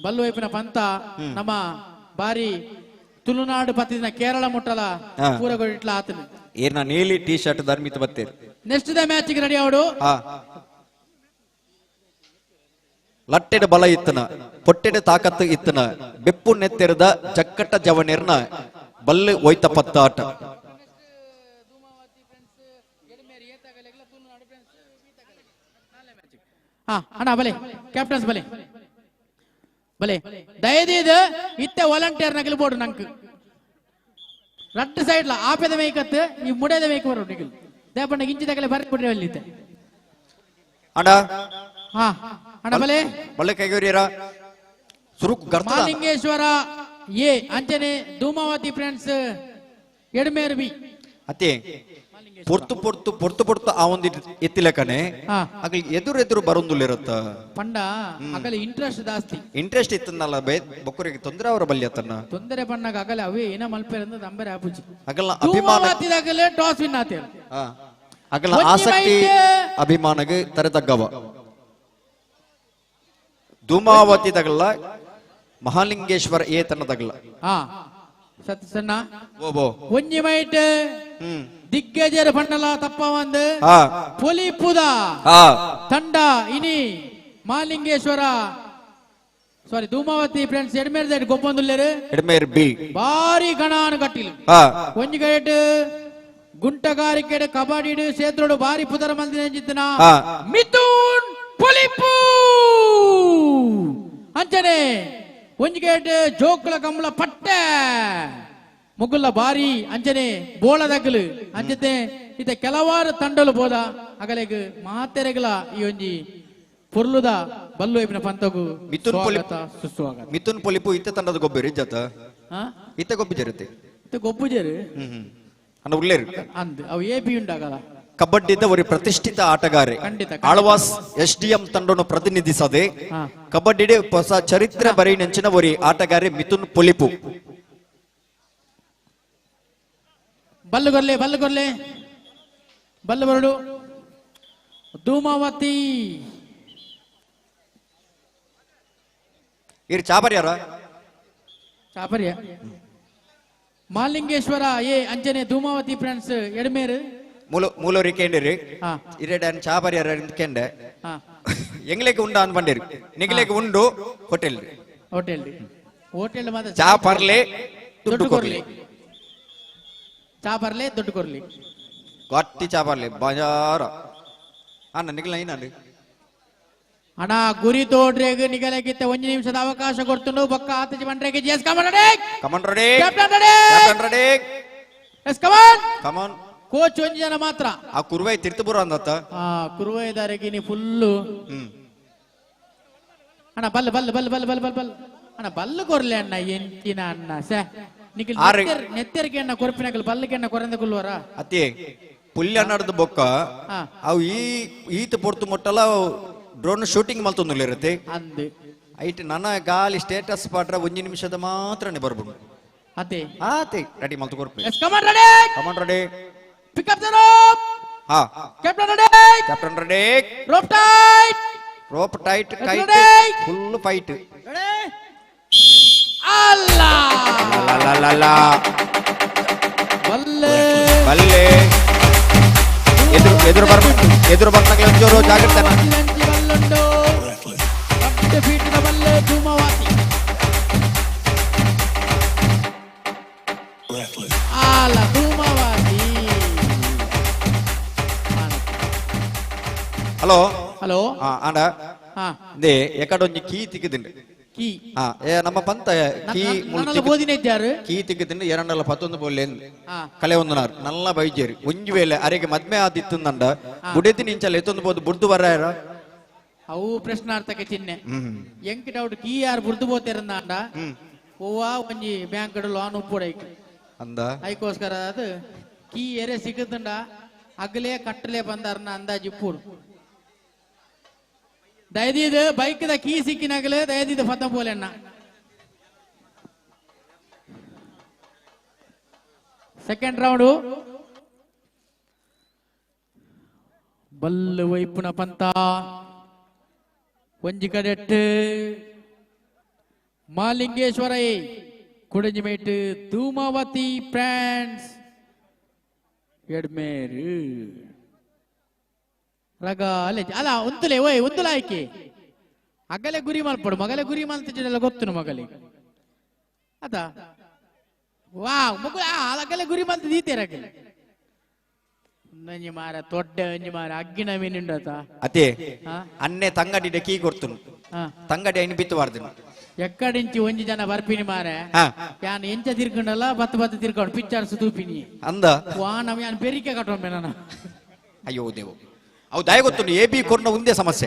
ಬಲ್ಲು ವೈಪಿನ ಪಂತ ನಮ್ಮ ಬಾರಿ ತುಳುನಾಡು ಪತ್ತಿನ ಕೇರಳ ಮುಟ್ಟಲ ಪೂರಗೊಳಿಟ್ಲ ಆತನು ಏನ ನೀಲಿ ಟಿ ಶರ್ಟ್ ಧರ್ಮಿತ ಬತ್ತೇರಿ ನೆಕ್ಸ್ಟ್ the match ready ಅವಡು ಲಟ್ಟೆಡ ಬಲ ಇತ್ತನ ಪೊಟ್ಟೆಡ ತಾಕತ್ತು ಇತ್ತನ ಬೆಪ್ಪು ನೆತ್ತೆರದ ಜಕ್ಕಟ್ಟ ಜವನೇರ್ನ ಬಲ್ಲು ಒಯ್ತ ಪತ್ತಾಟ. ಅಣ್ಣ ಬಲೆ ಕ್ಯಾಪ್ಟನ್ಸ್ ಬಲೆ ಬಲೆ ದಯದೀದ ಇತ್ತೆ ವಾಲಂಟಿಯರ್ ನಗಲು ಬೋರ್ಡು ನಂಕ್ ರಡ್ಡು ಸೈಡ್ಲ ಆಪೆದ ಮೇಕತ್ತು ಈ ಮುಡೆದ ಮೇಕ್ ಬರೋ ನಿಗಲು ದೇಪಣ್ಣ ಇಂಚಿ ತಗಲೆ ಬರಿ ಬಿಡ್ರಿ ಅಲ್ಲಿತ್ತೆ ಅಣ್ಣ ಹಾ ಅಣ್ಣ ಬಲೆ ಬಲ್ಲೆ ಕೈಗೋರಿಯರ ಸುರುಕ್ ಗರ್ತ ಮಾಲಿಂಗೇಶ್ವರ ಎ ಅಂಚನೆ ಧೂಮಾವತಿ ಫ್ರೆಂಡ್ಸ್ ಎಡ್ಮೇರ್ ಬಿ ಅತ್ತೆ ಪೊರ್ತು ಪೊರ್ತು ಪೊರ್ತು ಪೊರ್ತು ಆ ಒಂದು ಎತ್ತಿಲಕನೆ ಅಗಲಿ ಎದುರು ಎದುರು ಬರೊಂದುಲ್ಲಿರತ್ತ ಪಂಡ ಅಗಲಿ ಇಂಟ್ರೆಸ್ಟ್ ಜಾಸ್ತಿ ಇಂಟ್ರೆಸ್ಟ್ ಇತ್ತನ್ನಲ್ಲ ಬೊಕ್ಕರಿಗೆ ತೊಂದರೆ ಅವರ ಬಲ್ಯತನ್ನ ತೊಂದರೆ ಪಣ್ಣಗ ಅಗಲಿ ಅವೇ ಏನ ಮಲ್ಪೆರಂದ ತಂಬರೆ ಆಪುಜಿ ಅಗಲ ಅಭಿಮಾನ ಧೂಮಾವತಿದಾಗಲೇ ಟಾಸ್ ವಿನ್ ಆತೇರು ಅಗಲ ಆಸಕ್ತಿ ಅಭಿಮಾನಗೆ ತರೆತಗ್ಗವ ಧೂಮಾವತಿ ತಗಲ್ಲ ಮಹಾಲಿಂಗೇಶ್ವರ ಏ ತನ್ನ ತಗಲ್ಲ ಸಣ್ಣ ಒಂಜಿ ಮೈಟ್ ದಿಗ್ಗಜರ ಪಂಡಲ ತಪ್ಪ ಒಂದು ಪೊಲಿಪುದ ತಂಡ ಇನಿ ಮಾಲಿಂಗೇಶ್ವರ ಸಾರಿ ಧೂಮಾವತಿ ಫ್ರೆಂಡ್ಸ್ ಎಡ್ಮೇರ್ ಸೈಡ್ ಗೊಬ್ಬೊಂದುಲ್ಲೇರು ಎಡ್ಮೇರ್ ಬಿ ಬಾರಿ ಗಣಾನು ಕಟ್ಟಿಲು ಒಂಜಿ ಗೈಟ್ ಗುಂಟಗಾರಿಕೆಡ್ ಕಬಡ್ಡಿ ಕ್ಷೇತ್ರಡು ಬಾರಿ ಪುದರ ಮಂದಿನ ಜಿತ್ತನ ಮಿಥುನ್ ಪೊಲಿಪು ಅಂಚನೆ ಒಂಜಿ ಗೇಟ್ ಜೋಕುಲ ಕಂಬಳ ಪಟ್ಟೆ ಮುಗುಲ್ಲ ಬಾರಿ ಅಂಚನೆ ಬೋಳದಗಲು ಅಂಚತೆ ಇತ ಕೆಲವಾರು ತಂಡಲು ಬೋದ ಅಗಲೆಗ್ ಮಾತೆರೆಗಲ ಈ ಒಂಜಿ ಪೊರ್ಲುದ ಬಲ್ಲು ಐಪಿನ ಪಂತಗು ಮಿಥುನ್ ಸ್ವಾಗತ ಸುಸ್ವಾಗತ. ಮಿಥುನ್ ಪೊಲಿಪು ಇತ್ತ ತಂಡದ ಗೊಬ್ಬರಿ ಜತ ಇತ್ತ ಗೊಬ್ಬಿ ಜರುತ್ತೆ ಇತ್ತ ಗೊಬ್ಬು ಜರು ಅನ್ನ ಉಲ್ಲೇರು ಅಂದ್ ಅವು ಎ ಬಿ ಉಂಡಾಗಲ್ಲ. ಕಬಡ್ಡಿದ ಒರಿ ಪ್ರತಿಷ್ಠಿತ ಆಟಗಾರೆ ಆಳ್ವಾಸ್ ಎಸ್ ಡಿ ಎಂ ತಂಡವನ್ನು ಪ್ರತಿನಿಧಿಸದೆ ಕಬಡ್ಡಿ ಹೊಸ ಚರಿತ್ರೆ ಬರೆಯಿನಂಚಿನ ಒರಿ ಆಟಗಾರೆ ಮಿಥುನ್ ಪೊಲಿಪು. ಬಲ್ಲು ಗೊರ್ಲೆ ಬಲ್ಲು ಗೊರ್ಲೆ ಬಲ್ಲು ಬರಡು ಧೂಮಾವತಿ ಇರ್ ಚಾಪರ್ಯಾರ ಚಾಪರ್ಯ ಮಾಲಿಂಗೇಶ್ವರ ಎ ಅಂಚನೆ ಧೂಮಾವತಿ ಫ್ರೆಂಡ್ಸ್ ಎಡ್ಮೇರು ಮೂಲೂರಿ ಕೇಂಡಿರಿ ಇರೆಡ ಚಾಪರ್ಯಾರ ಕೇಂಡೆ ಎಂಗ್ಲೇಗೆ ಉಂಡ ಅನ್ ಬಂಡಿರಿ ನಿಗ್ಲೇಗೆ ಉಂಡು ಹೋಟೆಲ್ ಹೋಟೆಲ್ ಹೋಟೆಲ್ ಮಾತ್ರ ಚಾ ಪರ್ಲೆ ದುಡ್ಡು ಕೊರ್ಲಿ ಚಾ ಪರ್ಲೆ ದುಡ್ಡು ಕೊರ್ಲಿ ಗಟ್ಟಿ ಚಾ ಪರ್ಲೆ ಬಜಾರ ಅಣ್ಣ ನಿಗ್ಲ ಏನಲ್ಲಿ ಅಣ್ಣ ಗುರಿ ತೋಡ್ರೆಗ್ ನಿಗಲಗಿತ್ತ ಒಂದು ನಿಮಿಷದ ಅವಕಾಶ ಕೊಡ್ತುಂಡು ಬೊಕ್ಕ ಆತಜಿ ಬಂಡ್ರೆಗೆ G S command ready command ready captain ready captain ready yes command command coach ಒಂದು ಜನ ಮಾತ್ರ ಆ ಕುರುವೈ ತಿರ್ತುಬುರ ಅಂದತ್ತ ಆ ಕುರುವೈದಾರಿಗೆ ನೀ ಫುಲ್ಲು ಅಣ್ಣ ಬಲ್ ಬಲ್ ಬಲ್ ಬಲ್ ಬಲ್ ಬಲ್ ಬಲ್ ಅಣ್ಣ ಬಲ್ಲು ಕೊರ್ಲೆ ಅಣ್ಣ ಎಂಚಿನ ಅಣ್ಣ ಸೆ ನಿಖಿಲ್ ನೆತ್ತೆರ್ಗೆ ಅಣ್ಣ ಕೊರ್ಪಿನಕಲ್ ಬಲ್ಲಕ್ಕೆ ಅಣ್ಣ ಕೊರಂದ ಕುಲ್ವರ ಅತ್ತೆ ಪುಲ್ಯ ನಡೆದ ಬೊಕ್ಕ ಅವು ಈ ಈತ ಪೊರ್ತು ಮೊಟ್ಟಲ ಡ್ರೋನ್ ಶೂಟಿಂಗ್ ಮಲ್ತೊಂದುಲ್ಲಿರುತ್ತೆ ಅಂದ್ ಐಟ್ ನನ್ನ ಗಾಲಿ ಸ್ಟೇಟಸ್ ಪಾಟ್ರ ಒಂಜಿ ನಿಮಿಷದ ಮಾತ್ರನೇ ಬರ್ಬೋದು ಅತ್ತೆ ಆತೆ ರೆಡಿ ಮಲ್ತು ಕೊರ್ಪಿ yes command ready command ready pick up the rope ಹಾ captain ready captain ready rope tight rope tight kite full fight ಅಲ್ಲ ಲಾ ಲಾ ಬಲ್ಲೆ ಬಲ್ಲೆ ಎದುರು ಎದುರು ಬರ್ ಎದುರು ಬರ್ನಾಗಲೇ ಒಂಚೂರು ಜಾಗ್ರತೆ ಫೀಟಿನ ಬಲ್ಲೆ ಧೂಮಾವತಿ ಅಲ್ಲ ಧೂಮಾವತಿ ಹಲೋ ಹಲೋ ಅಣ್ಣ they ಎಕಡೊಂಜಿ ಕೀ ತಿಕ್ಕಿದಿಂಡೆ ಕೀ ನಮ್ಮ ಪಂತ ಕೀ ಕೀ ತಿಕ್ಕುತ್ತಿಂಡ ಎರಡಲ್ಲ ಪತ್ತೊಂದು ಪೊಲ್ಲೆ ಕಲೆ ಒಂದನಾರ್ ನಲ್ಲ ಬೈಜೇರಿ ಒಂಜಿ ವೇಳೆ ಅರೆಗೆ ಮದ್ಮೆ ಆದಿತ್ತಂದ ಬುಡೆತಿ ನಿಂಚಲ್ಲ ಎತ್ತೊಂದು ಪೋದು ಬುಡ್ದು ಬರಾಯರ ಅವು ಪ್ರಶ್ನಾರ್ಥಕ ಚಿಹ್ನೆ ಎಂಕ್ ಡೌಟ್ ಕೀ ಯಾರು ಬುಡ್ದು ಪೋತಿರಂದಾಂಡ ಓವಾ ಒಂಜಿ ಬ್ಯಾಂಕ್ ಲೋನ್ ಉಪ್ಪುಡೈಕ್ ಅಂದ ಐಕೋಸ್ಕರ ಅದು ಕೀ ಎರೆ ಸಿಕ್ಕುತ್ತಂಡ ಅಗಲೇ ಕಟ್ಟಲೆ ಬಂದಾರನ ಅಂದಾಜು ಇಪ್ಪುಡು ದಯದೀದು ಬೈಕ್ದ ಕೀ ಸಿಕ್ಕಿನಾಗಲೇ ದಯದೀದು ಫತ ಪೋಲೆಣ್ಣ ಸೆಕೆಂಡ್ ರೌಂಡು ಬಲ್ಲು ವೈಪುನ ಪಂತ ಒಂಜಿ ಕಡೆಟ್ ಮಾಲಿಂಗೇಶ್ವರ ಕುಡಂಜಿಮೇಟ್ ಧೂಮಾವತಿ ಫ್ರೆಂಡ್ಸ್ ಎಡ್ಮೇರು ರಗಾಲೆ ಅಲ್ಲ ಒಂದುಲೆ ಓಯ್ ಒಂದುಲ ಆಯ್ಕೆ ಅಗಲೆ ಗುರಿ ಮಲ್ಪಡು ಮಗಲೆ ಗುರಿ ಮಲ್ತಿದ್ದೆಲ್ಲ ಗೊತ್ತು ಮಗಲಿ ಅದ ವಾ ಮಗು ಅಗಲೆ ಗುರಿ ಮಲ್ತ ದೀತೇರ ಅಗಲೆ ಒಂಜಿ ಮಾರ ತೊಡ್ಡೆ ಒಂಜಿ ಮಾರ ಅಗ್ಗಿನ ಮೀನುಂಡತ ಅದೇ ಅನ್ನೆ ತಂಗಡಿ ಕೀ ಕೊಡ್ತುನು ತಂಗಡಿ ಐನ್ ಬಿತ್ತು ವಾರ್ದಿನ ಎಕ್ಕడించి ಒಂಜಿ ಜನ ಬರ್ಪಿನಿ ಮಾರೆ ಯಾನ್ ಎಂಚ ತಿರ್ಕೊಂಡಲ್ಲ ಬತ್ತ ಬತ್ತ ತಿರ್ಕೊಂಡು ಪಿಕ್ಚರ್ಸ್ ತೂಪಿನಿ ಅಂದ ವಾ ನಮ್ ಯಾನ್ ಬೆರಿಕೆ ಕಟ್ಟೊಂಬೆ ನಾನು ಅಯ್ಯೋ ದೇವು ಅವು ದಯ ಗೊತ್ತು ಎ ಬಿ ಕೊರ್ನ ಒಂದೇ ಸಮಸ್ಯೆ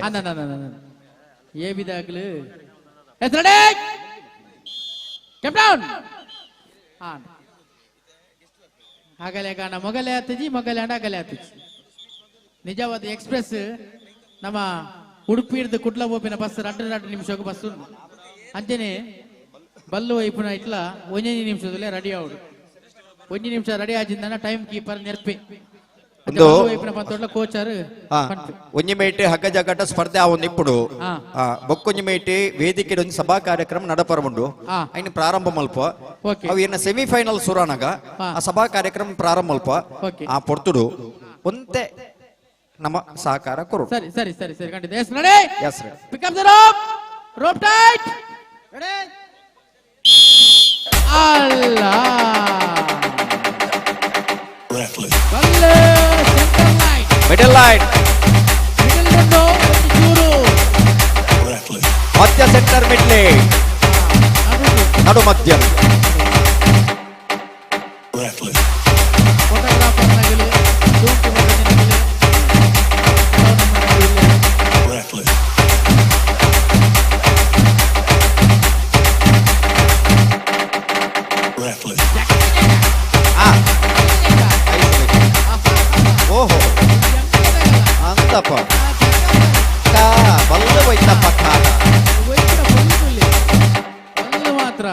ಎ ಬಿ ದಾಗ್ಲು ರೆಡಿ ಕೆಪ್ಟನ್ ಅಗಲೆ ಕಾಣ ಮೊಗಲೆ ಆತಜಿ ಮೊಗಲೆ ಅಂಡ ಅಗಲೆ ಆತಜಿ ನಿಜವಾದ ಎಕ್ಸ್ಪ್ರೆಸ್ ನಮ್ಮ ಉಡುಪಿ ಹಿಡ್ದು ಕುಡ್ಲ ಬೋಪಿನ ಬಸ್ ರಡ್ಡು ರಡ್ಡು ನಿಮಿಷಕ್ಕೆ ಬಸ್ ಉಂಟು ಅಂಚನೆ ಬಲ್ಲು ವೈಪುನ ಇಟ್ಲ ಒಂಜೊಂಜಿ ನಿಮಿಷದಲ್ಲೇ ರೆಡಿ ಆವಡು ಒಂಜಿ ನಿಮಿಷ ರೆಡಿ ಆಜಿಂದ ಟೈಮ್ ಕೀಪರ್ ನೆರ್ಪೆ ಕೋಚರ್ ಒಂಜಿ ಮೇಟೆ ಹಗ್ಗ ಜಗ್ಗಾಟ ಸ್ಪರ್ಧೆ ಆ ಒಂದು ಇಪ್ಪುಡು ಬೊಕ್ಕೊಂಜಿ ಮೇಟೆ ವೇದಿಕೆ ಒಂಜಿ ಸಭಾ ಕಾರ್ಯಕ್ರಮ ನಡಪರ ಉಂಡು ಐನ್ ಪ್ರಾರಂಭ ಮಲ್ಪ ಅವು ಏನ ಸೆಮಿಫೈನಲ್ ಸುರಾನಗ ಆ ಸಭಾ ಕಾರ್ಯಕ್ರಮ ಪ್ರಾರಂಭ ಮಲ್ಪ ಆ ಪೊರ್ತುಡು ಒಂತೆ ನಮ್ಮ ಸಹಕಾರ ಕೊರು ಸರಿ ಸರಿ ಸರಿ ಸರಿ ಖಂಡಿತ yes ready yes pick up the rope rope tight ready ಅಲ್ಲ ಮಿಡಲ್ ಲೈನ್ ಮಧ್ಯ ಸೆಂಟರ್ ಮಿಡ್ಲಿ ನಡು ಮಧ್ಯ ಓಹೋ ಅಂತಪ್ಪ ಬಲ್ಲ ಹೋಯ್ತಪ್ಪ ಕಾಲ ಮಾತ್ರ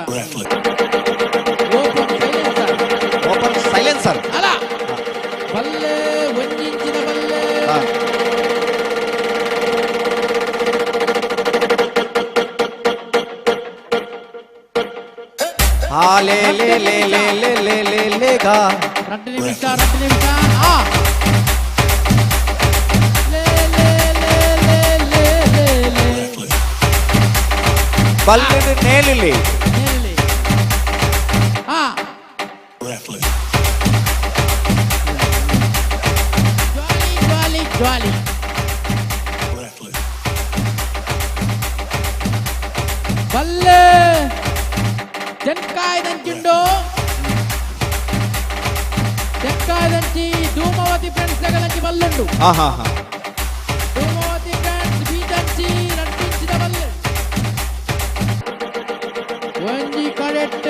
ಓಪನ್ ಸೈಲೆನ್ಸರ್ ಅಲ್ಲ ಬಲ್ಲೆ ಒಂದಿಂಚಿನ ಬಲ್ಲೆ ಹಾಲೇ ಲೇ ಲೇ ಲೇ ಲೇ ಲೇ ಲೇ ಲೇ ಗಾ రెండు ನಿಮಿಷ రెండు ನಿಮಿಷ ಆ ಲೇ ಲೇ ಲೇ ಲೇ ಲೇ ಲೇ ಲೇ ಬಲ್ಲಿನ ನೇಲಿಲಿ ನೇಲಿಲಿ ಆ ಜ್ವಾಲಿ ಜ್ವಾಲಿ ಜ್ವಾಲಿ ಬಲ್ಲೆ ತೆನ್ಕಾಯ್ದಂಚಿಂಡು ತೆನ್ಕಾಯ್ದಂಚಿ ಧೂಮವತಿ ಫ್ರೆಂಡ್ಸ್ ಲಗಲಂಚಿ ಬಲ್ಲುಂಡು ಧೂಮವತಿ ಫ್ರೆಂಡ್ಸ್ ಬೀದಂಚಿ ರಟ್ಟಿಂಚಿದ ಬಲ್ಲೆ ಒಂಜಿ ಕಡೆಟ್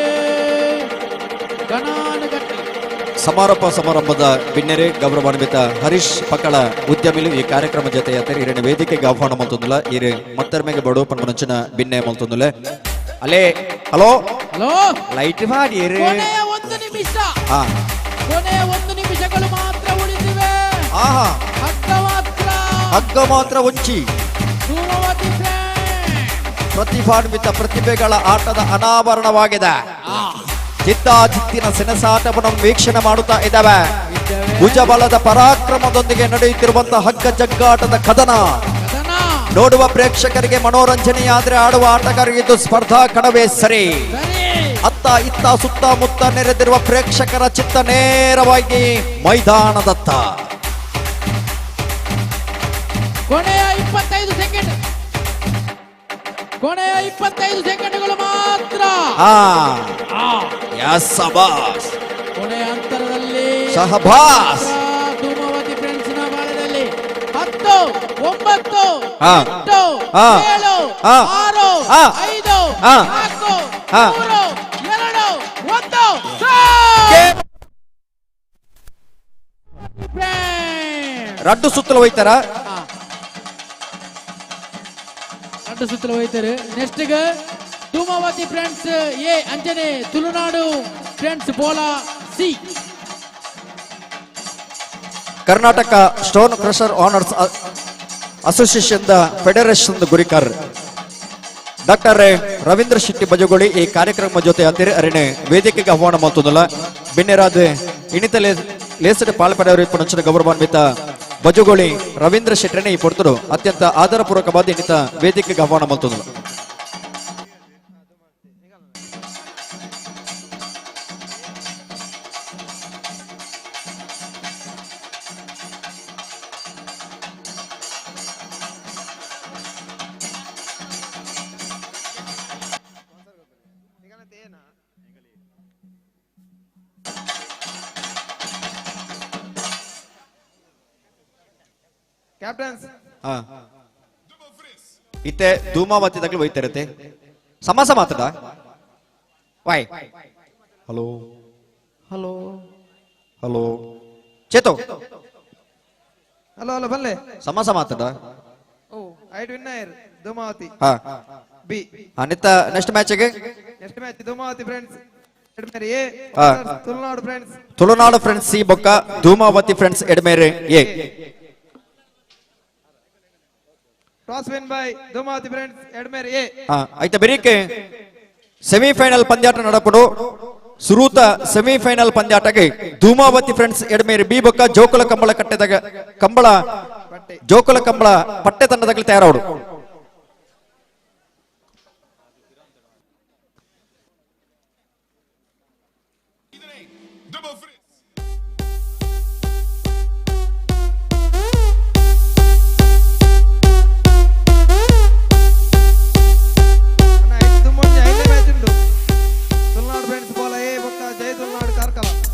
ಗಣಾನುಗಟ್ಟಿ ಸಮಾರೋಪ ಸಮಾರಂಭದ ಬಿನ್ನೆರೆ ಗೌರವಾನ್ವಿತ ಹರೀಶ್ ಪಕ್ಕಳ ಉದ್ಯಮಿಲು ಈ ಕಾರ್ಯಕ್ರಮ ಜೊತೆ ಇರಣ ವೇದಿಕೆಗೆ ಆಹ್ವಾನ ಮಲ್ತೊಂದುಲ ಇರು ಮತ್ತರ್ಮೆಗೆ ಬಡು ಪನ್ಮನಂಚಿನ ಬಿನ್ನೆ ಮಲ್ತೊಂದುಲೆ ಅಲೇ ಹಲೋ ಹಲೋ ಲೈಟ್ ಮಾಡಿ ಕೊನೆಯ ಒಂದು ನಿಮಿಷ ಕೊನೆಯ ಒಂದು ನಿಮಿಷಗಳು ಮಾತ್ರ ಉಳಿದಿವೆ ಆಹಾ ಹಗ್ಗ ಮಾತ್ರ ಹಗ್ಗ ಮಾತ್ರ ಒಂಚಿ ಧೂಮವತಿ ಪ್ರತಿಭಾನ್ವಿತ ಪ್ರತಿಭೆಗಳ ಆಟದ ಅನಾವರಣವಾಗಿದೆ ಚಿತ್ತಾಚಿತ್ತಿನ ಸೆಣಸಾಟವನ್ನು ವೀಕ್ಷಣೆ ಮಾಡುತ್ತಾ ಇದ್ದಾವೆ. ಭುಜಬಲದ ಪರಾಕ್ರಮದೊಂದಿಗೆ ನಡೆಯುತ್ತಿರುವಂತಹ ಹಗ್ಗ ಜಗ್ಗಾಟದ ಕದನ ನೋಡುವ ಪ್ರೇಕ್ಷಕರಿಗೆ ಮನೋರಂಜನೆಯಾದರೆ ಆಡುವ ಆಟಗಾರರಿಗೆ ಇದು ಸ್ಪರ್ಧಾ ಕಣವೇ ಸರಿ. ಅತ್ತ ಇತ್ತ ಸುತ್ತಮುತ್ತ ನೆರೆದಿರುವ ಪ್ರೇಕ್ಷಕರ ಚಿತ್ತ ನೇರವಾಗಿ ಮೈದಾನದತ್ತ. ಕೊನೆಯ 25 ಸೆಕೆಂಡ್, ಕೊನೆಯ 25 ಸೆಕೆಂಡ್ಗಳು ಮಾತ್ರ. ಸಬಾಸ್. ಕೊನೆಯ ಅಂತರದಲ್ಲಿ ಶಹಬಾಸ್. ಧೂಮಾವತಿ ಫ್ರೆಂಡ್ಸ್ ನ ಬಾಳದಲ್ಲಿ 10, 9, 8, 7, 6, 5, 4, 3, 2, 1. ರಡ್ಡು ಸುತ್ತಲು ಹೋಯ್ತಾರ? ರಡ್ಡು ಸುತ್ತಲು ಹೋಯ್ತಾರೆ. ನೆಕ್ಸ್ಟ್ ಧೂಮಾವತಿ ಫ್ರೆಂಡ್ಸ್ ಎ ಅಂಜನೆ Tulunadu friends Bola C. Karnataka stone crusher owners association the federation ಗುರಿಕಾರ್ doctor Ravindra Shetty Bajagoli ಈ ಕಾರ್ಯಕ್ರಮ ಜೊತೆ ಅತಿರ ಅರಿಣೆ ವೇದಿಕೆಗೆ ಆಹ್ವಾನ ಮಾಡ್ತದಲ್ಲ. ಬಿನ್ನೆರಾದ ಇಣಿತಲೆ ಲೇಸಡೆ ಪಾಲ್ಪಡೆಯವರು ಪುನಂಚನ ಗೌರವಾನ್ವಿತ ಬಜಗೋಳಿ ರವೀಂದ್ರ ಶೆಟ್ಟರನೆ ಈ ಪೊರ್ತರು ಅತ್ಯಂತ ಆದರಪೂರ್ವಕವಾದ ಇನ್ನಿತ ವೇದಿಕೆಗೆ ಆಹ್ವಾನ ಮಾಡ್ತದಲ್ಲ. ಇತ್ತೆ ಧೂಮಾವತಿ ತಗಲು ಹೋಯ್ತಿರತ್ತೆ ಸಮಾಸ ಮಾತದ Y. Hello hello hello Chethu. Hello hello ಬಲ್ಲೆ ಸಮಾಸ ಮಾತದ. ಓ ಐಡ್ ವಿನ್ನರ್ ಧೂಮಾವತಿ ಬಿ. ನಿತ್ತ ನೆಕ್ಸ್ಟ್ ಮ್ಯಾಚ್ ಗೆ next match Dhumavati friends Edmere A, Tulunadu friends Tulunadu friends C ಬೊಕ್ಕ Dhumavati friends Edmere A. Toss win by Dhumavati friends Edmere A. ಆಯ್ತಾ ಬೆರಿಕೆ ಸೆಮಿಫೈನಲ್ ಪಂದ್ಯಾಟ ನಡಪಡು. ಸುರೂತ ಸೆಮಿಫೈನಲ್ ಪಂದ್ಯಾಟಗೆ ಧೂಮಾವತಿ ಫ್ರೆಂಡ್ಸ್ ಎಡ್ಮೇರೆ ಬಿ ಬೊಕ್ಕ ಜೋಕುಲ ಕಂಬಳ ಕಟ್ಟೆದಾಗ ಕಂಬಳ ಜೋಕುಲ ಕಂಬಳ ಪಟ್ಟೆ ತಂಡದಾಗ ತಯಾರಾವಡು.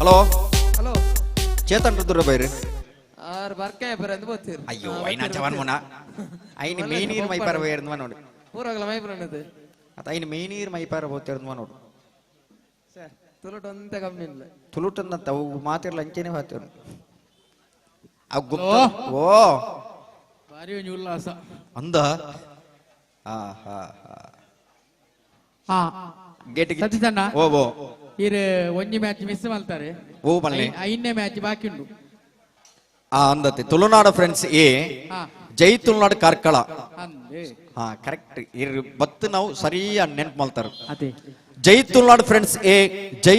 ಹಲೋ ಹಲೋ ಚೇತನ್ ರುದ್ರ ಬೈರಿ ಆರ್ ಬರ್ಕೆ ಬರಂದು ಬೋತಿರ್. ಅಯ್ಯೋ ಐನಾ ಜವಾನ್ ಮುನ ಐನ ಮೇನೀರ್ ಮೈಪಾರ ಬೈರ್ಂದ್ವ ನೋಡಿ. ಪೂರಗಲ ಮೈಪರನದು ಅತ ಐನ ಮೇನೀರ್ ಮೈಪಾರ ಬೋತಿರ್ಂದ್ವ ನೋಡು. ಸರ್ ತುಳುಟ ಅಂತ ಕಮ್ಮಿ ಇಲ್ಲ. ತುಳುಟಂತ ಅವು ಮಾತಿರ್ಲ ಅಂಚೆನೆ ಮಾತಿರ್ ಅವು ಗುಪ್ತ. ಓ ಭಾರಿ ಒಂಜಿ ಉಲ್ಲಾಸ ಅಂದ. ಹಾ ಹಾ ಹಾ ಗೇಟ್ ಸತೀಶಣ್ಣ. ಓ ಓ ಇರ್ ಒಂಜಿ ಮ್ಯಾಚ್ ಮಿಸ್ ಮಾಡ್ತಾರೆ. ಓ ಬಲ್ಲೆ ಐನೇ ಮ್ಯಾಚ್ ಬಾಕಿ ಉಂಟು. ಆ ಅಂದತೆ ತುಳುನಾಡು ಫ್ರೆಂಡ್ಸ್ ಎ ಜೈ ತುಳುನಾಡು ಕಾರ್ಕಳ. ಹಾ ಕರೆಕ್ಟ್. ಇರ್ ಬತ್ತು ನಾವು ಸರಿಯ ನೆನ್ಪು ಮಾಡ್ತಾರೆ. ಜೈ ತುಳುನಾಡು ಫ್ರೆಂಡ್ಸ್ ಎ ಜೈ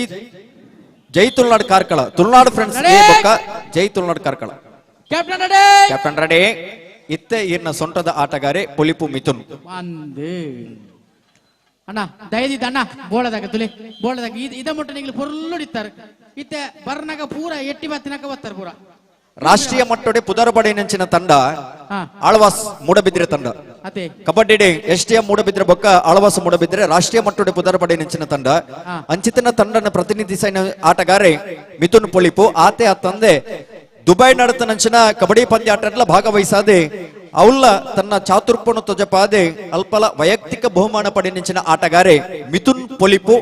ಜೈ ತುಳುನಾಡು ಕಾರ್ಕಳ ತುಳುನಾಡು ಫ್ರೆಂಡ್ಸ್ ಎ ಬೊಕ್ಕ ಜೈ ತುಳುನಾಡು ಕಾರ್ಕಳ. Captain ready. ಇತ್ತೆ ಇರ್ನ ಸೊಂಟದ ಆಟಗಾರೆ ಪೊಲಿಪು ಮಿಥುನ್. ಅಣ್ಣ ದಯದಿದ್ದ ಅಣ್ಣ ಬೋಳದಾಗ ತುಲೆ ಬೋಳದಾಗ ಇದ ಮುಟ್ಟ ನಿಗ್ಲು ಪೊರ್ಲುಡಿತ್ತಾರೆ. ಇತ್ತೆ ಬರ್ನಾಗ ಪೂರ ಎಟ್ಟಿ ಬತ್ತಿನಾಗ ಬತ್ತಾರೆ ಪೂರ. ರಾಷ್ಟ್ರೀಯ ಮಟ್ಟೊಡೆ ಪುದರಬಡೆ ನೆಂಚಿನ ತಂಡ ಆಳ್ವಾಸ್ ಮೂಡಬಿದ್ರೆ ತಂಡ. Kabaddi S T M Moodbidri ಬೊಕ್ಕ ಆಳ್ವಾಸ್ ಮೂಡಬಿದ್ರೆ ರಾಷ್ಟ್ರೀಯ ಮಟ್ಟೊಡೆ ಪುದರಬಡೆ ನೆಂಚಿನ ತಂಡ. ಅಂಚಿತನ ತಂಡನ ಪ್ರತಿನಿಧಿಸಿದ ಆಟಗಾರೆ ಮಿಥುನ್ ಪೊಳಿಪು. ಆತೆ ಆ ತಂದೆ ದುಬೈ ನಡೆತ ನಂಚಿನ ಕಬಡ್ಡಿ ಪಂದ್ಯಾಟಲ್ಲ ಭಾಗವಹಿಸಾದೆ ಅವಲ್ಲ ತನ್ನ ಚಾತುರ್ಪಣು ತೊಜಪಾದೆ ಅಲ್ಪಲ ವೈಯಕ್ತಿಕ ಬಹುಮಾನ ಪಡೆನಿಂಚಿನ ಆಟಗಾರೆ ಮಿಥುನ್ ಪೊಲಿಪು.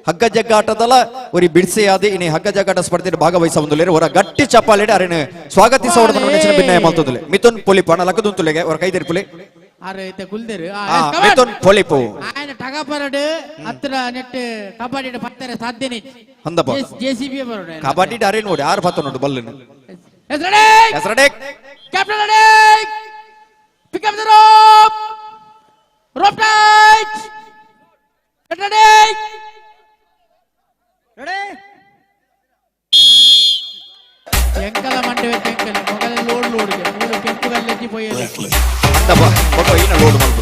ಹಗ್ಗ ಜಗ್ಗಾಟದಲ್ಲ ಒರಿ ಬಿಡ್ಸೆಯಾದೆ ಇನಿ ಹಗ್ಗ ಜಗ್ಗಾಟ ಸ್ಪರ್ಧೆ ಭಾಗವಹಿಸ ಒಂದುಲೇರು ಹೊರ ಗಟ್ಟಿ ಚಪಾಲೆಡೆ ಅರೆನ ಸ್ವಾಗತಿಸ ಭಿನ್ನಯ ಮಲ್ತೊಂದುಲೆ ಮಿಥುನ್ ಪೊಲಿಪು. ಅಣ್ಣ ಲಕ್ಕದುಂತುಲೆಗೆ ಹೊರ ಕೈದಿರ್ಪುಲೆ ಮಿಥುನ್ ಪೊಲಿಪು. ಆಯನ ಟಗಪರಡು ಹತ್ರ ನೆಟ್ ಕಬಡ್ಡಿ ಪತ್ತಾರೆ ಸಾಧ್ಯನೇ ಅಂದಪ್ಪ ಜೆಸಿಬಿ ಬರೋಣ ಕಬಡ್ಡಿ ಅರೆ ನೋಡಿ ಆರು ಪತ್ತ ನೋಡು ಬಲ್ಲನು. Captain ready. Pick up the rope. Rope tight. Get ready. Ready. ಎಂಕಲ ಮಂಡೆ ಎಂಕಲ ಮೊಗಲ ಲೋಡ್ ಲೋಡ್ ಗೆ ಮೂರು ಕೆಂಪು ಗಲ್ಲೆಜ್ಜಿ ಪೋಯೆರು. ಅಂದಪ್ಪ ಬೊಕ್ಕ ಈನ ಲೋಡ್ ಮಲ್ಪು.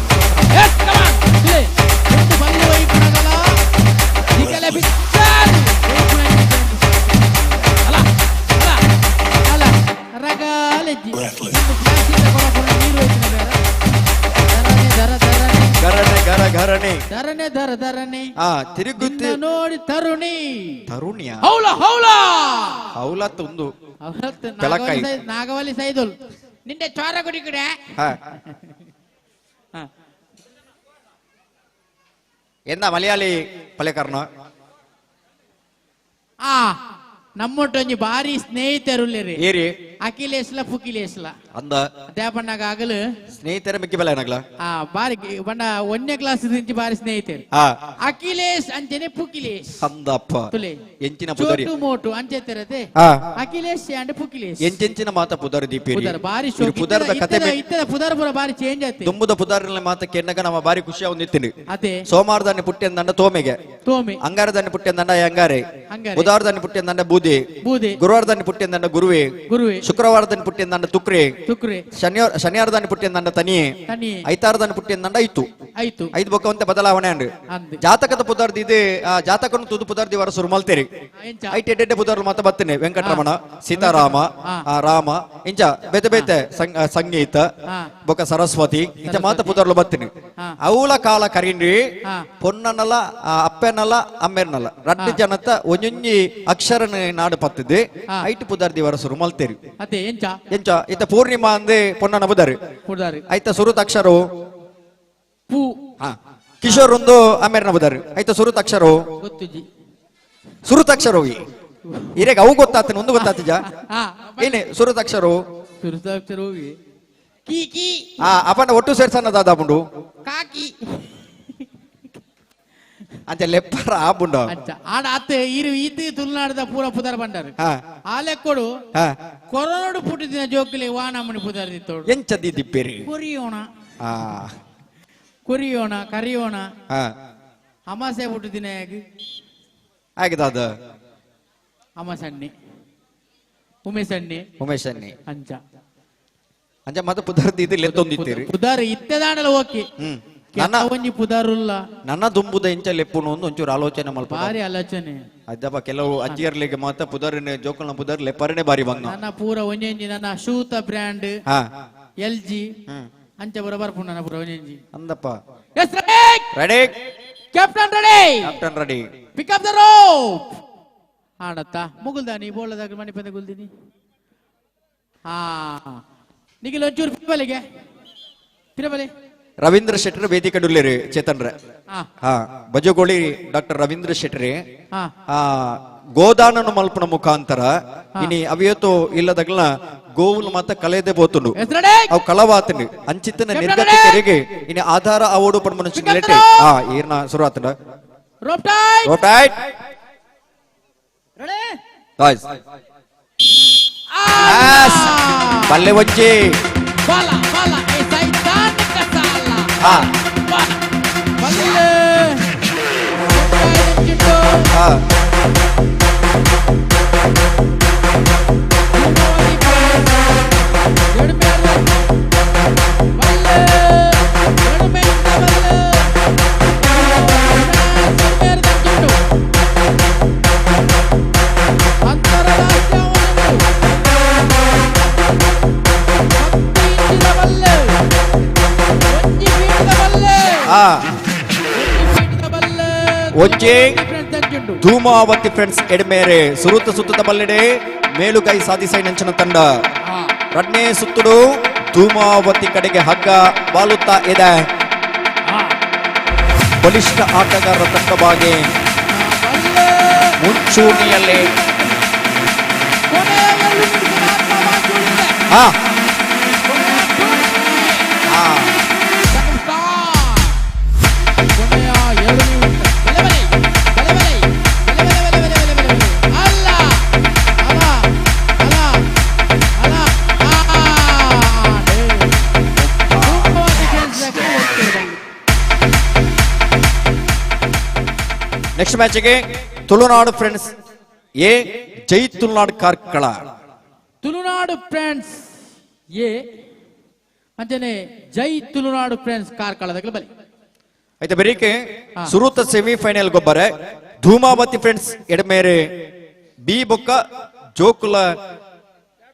ಎಸ್ ಕಮ್ ಆನ್ ತುಲೆ ಒಂದು ಬಲ್ಲು ವೈಪುನಗಲ ನಿಕಲೆ ಬಿಚ್ಚಾರ್ ಅಲ ಅಲ ಅಲ ರಗಾಲೆಜ್ಜಿ ಒಂದು ಫ್ಲಾಶ್ ಇಂದ ಕೊರಪುನ ನೀರು ಹೋಯ್ತಿನ ಬೇರೆ. ದರನೆ ದರ ದರನೆ ಗರನೆ ಗರ ಗರ ಧರಣಿ ಧರಣೆ ಧರ ಧರಣಿ ಆ ತಿರುಗುತ್ತೆ ನೋಡಿ ತರುಣಿ ತರುಣಿಯ ಹೌಲ ಹೌಲ ಹೌಲ ತುಂದು ಬೆಳಕಾಯಿ. ನಾಗವಲ್ಲಿ ಸೈದುಲ್ ನಿನ್ನೆ ಚೋರ ಗುಡಿ ಕಡೆ ಹಾ ಎಂದ ಮಲಯಾಳಿ ಪಲೆಕರ್ಣ ಆ ನಮ್ಮೊಟ್ಟೊಂಜಿ ಬಾರಿ ಸ್ನೇಹಿತರುಲ್ಲೇರಿ ಏರಿ ಅಖಿಲೇಶ್ಲ ಪುಕಿಲೇಶ್ಲ ಅಂದ ದೇಪಣ್ಣಗ ಆಗಲು ಸ್ನೇಹಿತರ ಮಿಕ್ಕಿ ಬೆಲೆ ಏನಾಗ್ಲ ಆ ಬಾರಿ ಬಣ್ಣ ಒಂದನೇ ಕ್ಲಾಸ್ ದಿಂಚಿ ಬಾರಿ ಸ್ನೇಹಿತರು ಹಾ ಅಖಿಲೇಶ್ ಅಂಚನೆ ಪುಕಿಲೇಶ್ ಅಂದಪ್ಪ ತುಲೆ ಎಂಚಿನ ಪುದರಿ ಚೋಟು ಮೋಟು ಅಂಚೆ ತೆರತೆ ಹಾ. ಅಖಿಲೇಶ್ ಅಂಡ್ ಪುಕಿಲೇಶ್ ಎಂಚೆಂಚಿನ ಮಾತ ಪುದರ್ ದೀಪೇರಿ ಪುದರ್ ಬಾರಿ ಇರು ಪುದರ್ದ ಕತೆ ಇತ್ತದ ಪುದರ್ ಪೂರ ಬಾರಿ ಚೇಂಜ್ ಆಯ್ತು ದುಂಬುದ ಪುದರ್ನ ಮಾತ ಕೆನ್ನಗ ನಮ್ಮ ಬಾರಿ ಖುಷಿ ಅವನಿತ್ತಿನಿ ಅದೇ ಸೋಮವಾರದಾನಿ ಪುಟ್ಟೆಂದಂಡ ತೋಮೆಗೆ ತೋಮೆ ಅಂಗಾರದಾನಿ ಪುಟ್ಟೆಂದಂಡ ಅಂಗಾರೆ ಅಂಗಾರೆ. ಬುಧವಾರದಾನಿ ಪುಟ್ಟೆಂದಂಡ ಬೂದಿ ಬೂದಿ ಗುರುವಾರದಾನಿ ಪುಟ್ಟೆಂದಂಡ ಗುರುವೆ ಗುರುವೆ ಶುಕ್ರವಾರದಾನಿ ಪುಟ್ಟೆಂದಂಡ ತುಕ್ರೆ ತುಕ್ರೆ ಶನಿವಾರದಾನಿ ಪುಟ್ಟೆಂದಂಡ ತನಿಯೆ ತನಿಯೆ. ಐತಾರದಾನಿ ಪುಟ್ಟೆಂದಂಡ ಐತು ಐತು ಐದು ಬೊಕ್ಕ ಒಂತೆ ಬದಲಾವಣೆ ಅಂಡ್ ಅಂದ್. ಜಾತಕದ ಪುದರ್ದಿ ಇದೆ ಆ ಜಾತಕನು ತುದು ಪುದರ್ದಿ ವರ ಸುರು ಮಲ್ತೇರಿ ಐಟ್ ಎಡ್ಡೆ ಪುದರ್ಲು ಮಾತ ಬತ್ತನೆ ವೆಂಕಟರಮಣ ಸೀತಾರಾಮ ಆ, ರಾಮ ಇಂಚ ಬೇತೆ ಬೇತೆ ಸಂಗೀತ ಬೊಕ್ಕ ಸರಸ್ವತಿ ಇಂಚ ಮಾತ ಪುದರ್ಲು ಬತ್ತನೆ ಅವಳ ಕಾಲ ಕರೀನ್ರಿ ಪೊನ್ನನಲ ಆ, ಅಪ್ಪನಲ ಅಮ್ಮೆರ್ನಲ ರಡ್ಡು ಜನತ ಒಂಜೊಂಜಿ ಅಕ್ಷರನ ನಾಡು ಪತ್ತಿದೆ ಐಟ್ ಪುದರ್ದಿ ವರ ಸುರು ಮಲ್ತೇರಿ ಅದೇ ಎಂಚ ಎಂಚ ಇತ್ತ ಪೂರ್ಣಿಮಾ ಅಂದೆ ಪೊನ್ನನ ಪುದರ್ ಪುದಾರಿ ಐತ ಸುರುತ ಅಕ್ಷರವು ಪೂ ಹಾ ಕಿಶೋರ್ ಒಂದು ಅಮ್ಮೇರ್ನ ಬುದಾರ್ ಐತ ಸುರುತ ಅಕ್ಷರವು ಗೊತ್ತುಜಿ ಸುರುತ ಅಕ್ಷರವು ಇರೇಗ ಅವು ಗೊತ್ತಾತನ ಒಂದು ಗೊತ್ತಾತಿಜ ಹಾ ಏನೇ ಸುರುತ ಅಕ್ಷರವು ಸುರುತಾಕ್ಷರ ಹೋಗಿ ಕೀ ಕೀ ಆ ಅಪನ ಒಟ್ಟು ಸೇರ್ಸನ್ನ ದಾದಾ ಬುಂಡು ಕಾಕಿ ಅಂಚ ಲೆಪ್ಪರ ಆ ಬುಂಡು ಅಂಚ ಆಡ ಅತ್ತೆ ಇರು ಈತಿ ತುಳುನಾಡದ ಪೂರ ಪುದರ್ ಬಂಡಾರು ಹಾ ಆಲೆ ಕೊಡು ಹಾ ಕೊರೋನಾಡು ಪುಟ್ಟಿದಿನ ಜೋಕುಲಿ ವಾನಮ್ಮನಿ ಪುದರ್ ದಿತ್ತೋಡು ಎಂಚ ದಿಪ್ಪೇರಿ ಕೊರಿಯೋಣ ಆ ಕೊರಿಯೋಣ ಕರಿಯೋಣ ಹಾ ಅಮಾಸೆ ಪುಟ್ಟಿದಿನ ಆಗಿದಾದ ಅಮಾಸಣ್ಣಿ ಉಮೇಶ್ ಅಣ್ಣಿ ಉಮೇಶ್ ಅನ್ನಿ ಅಂಚ ಅಂಚ ಮತ ಪುದರ್ ದಿದ್ದು ಲೆತ್ತೊಂದಿತ್ತೀರಿ ಪುದರ್ ಇತ್ತೆದಾಂಡಲ ಓಕೆ ಹ್ಮ್ ನನ್ನ ಒಂಜಿ ಪುದರುಲ್ಲ ನನ್ನ ದುಂಬುದ ಎಂಚ ಲೆಪ್ಪುನು ಒಂದು ಒಂಚೂರು ಆಲೋಚನೆ ಮಲ್ಪ ಬಾರಿ ಆಲೋಚನೆ ಅಜ್ಜಪ್ಪ ಕೆಲವು ಅಜ್ಜಿಯರ್ಲಿಗೆ ಮಾತ ಪುದರ್ನೆ ಜೋಕಲ್ನ ಪುದರ್ ಲೆಪ್ಪರನೆ ಬಾರಿ ಬಂಗ ನನ್ನ ಪೂರ ಒಂಜೊಂಜಿ ನನ್ನ ಶೂತ ಬ್ರ್ಯಾಂಡ್ ಹಾ ಎಲ್ ಜಿ ಅಂಚ ಪೂರ ಬರ್ಪುಂಡು ನನ್ನ ಪೂರ ಒಂಜೊಂಜಿ Andappa yes ready ready captain ready captain ready pick up the rope ಆಡತ್ತ ಮುಗುಲ್ದಾನಿ ಬೋಳದಾಗ ಮನೆ ಪಂದ ಗುಲ್ದಿನಿ ಹಾ ನಿಗಿಲ್ ಒಂಚೂರು ಪಿರಬಲಿಗೆ ಪಿರಬಲಿ ರವೀಂದ್ರ ಶೆಟ್ಟರ್ ವೇದಿಕೆ ಡುಲ್ಲೇರಿ ಚೇತನ್ ರೇ ಹಾ. ಹಾ ಬಜಗೋಳಿ ಡಾಕ್ಟರ್ ರವೀಂದ್ರ ಶೆಟ್ಟರಿ ಹಾ. ಆ ಗೋದಾನನು ಮಲ್ಪನ ಮುಖಾಂತರ ಇನಿ ಅವಯತ್ತು ಇಲ್ಲದಗ್ಲ ಗೋವುಲು ಮಾತ ಕಲೆದೆ ಬೋತುಂಡು ಅವು ಕಳವಾತನು ಅಂಚಿತ್ತನ ನಿರ್ಗತಿಕರಿಗೆ ಇನಿ ಆಧಾರ ಅವಡು ಪಣ ಮನುಷ್ಯ ಲೇಟೆ ಹಾ ಈರ್ನ ಶುರು ಆತಂಡ ರೋಪ್ ಟೈಟ್ ರೋಪ್ ಟೈಟ್ ಟಾಯ್ಸ್ ಬಲ್ಲೆ ಒಂಜಿ ಬಾಲ ಬಾಲ ಏ ಸೈತಾನ್ ಕಸಾಲ ಹಾ ಬಾಲ ಬಲ್ಲೆ ಹಾ ಆ ಒಂಜಿ ಧೂಮಾವತಿ ಫ್ರೆಂಡ್ಸ್ ಎಡ್ಮೇರೆ ಸುರುತ ಸುತ್ತದ ಬಲ್ಲೆಡೆ ಮೇಲುಗೈ ಸಾಧಿಸೈ ನಂಚಿನ ತಂಡ ರಡ್ನೇ ಸುತ್ತುಡು ಧೂಮಾವತಿ ಕಡೆಗೆ ಹಗ್ಗ ಬಾಲುತ್ತಾ ಇದೆ ಬಲಿಷ್ಠ ಆಟಗಾರರ ತಂಡವಾಗಿ ಮುಂಚೂಣಿಯಲ್ಲಿ ಹಾ ಹಾ ನೆಕ್ಸ್ಟ್ ಮ್ಯಾಚ್ಗೆ ತುಳುನಾಡು ಫ್ರೆಂಡ್ಸ್ ಎ ಜೈ ತುಳುನಾಡು ಕಾರ್ಕಳ ತುಳುನಾಡು ಫ್ರೆಂಡ್ಸ್ ಎ ಅಂಚನೆ ಜೈ ತುಳುನಾಡು ಫ್ರೆಂಡ್ಸ್ ಕಾರ್ಕಳದಗ್ಲ ಬಲಿ ಆಯ್ತಾ ಬೆರೀಕೆ ಸುರುತ ಸೆಮಿಫೈನಲ್ ಗೊಬ್ಬರ ಧೂಮಾವತಿ ಫ್ರೆಂಡ್ಸ್ ಎಡಮೇರೆ ಬಿ ಬೊಕ್ಕ ಜೋಕುಲ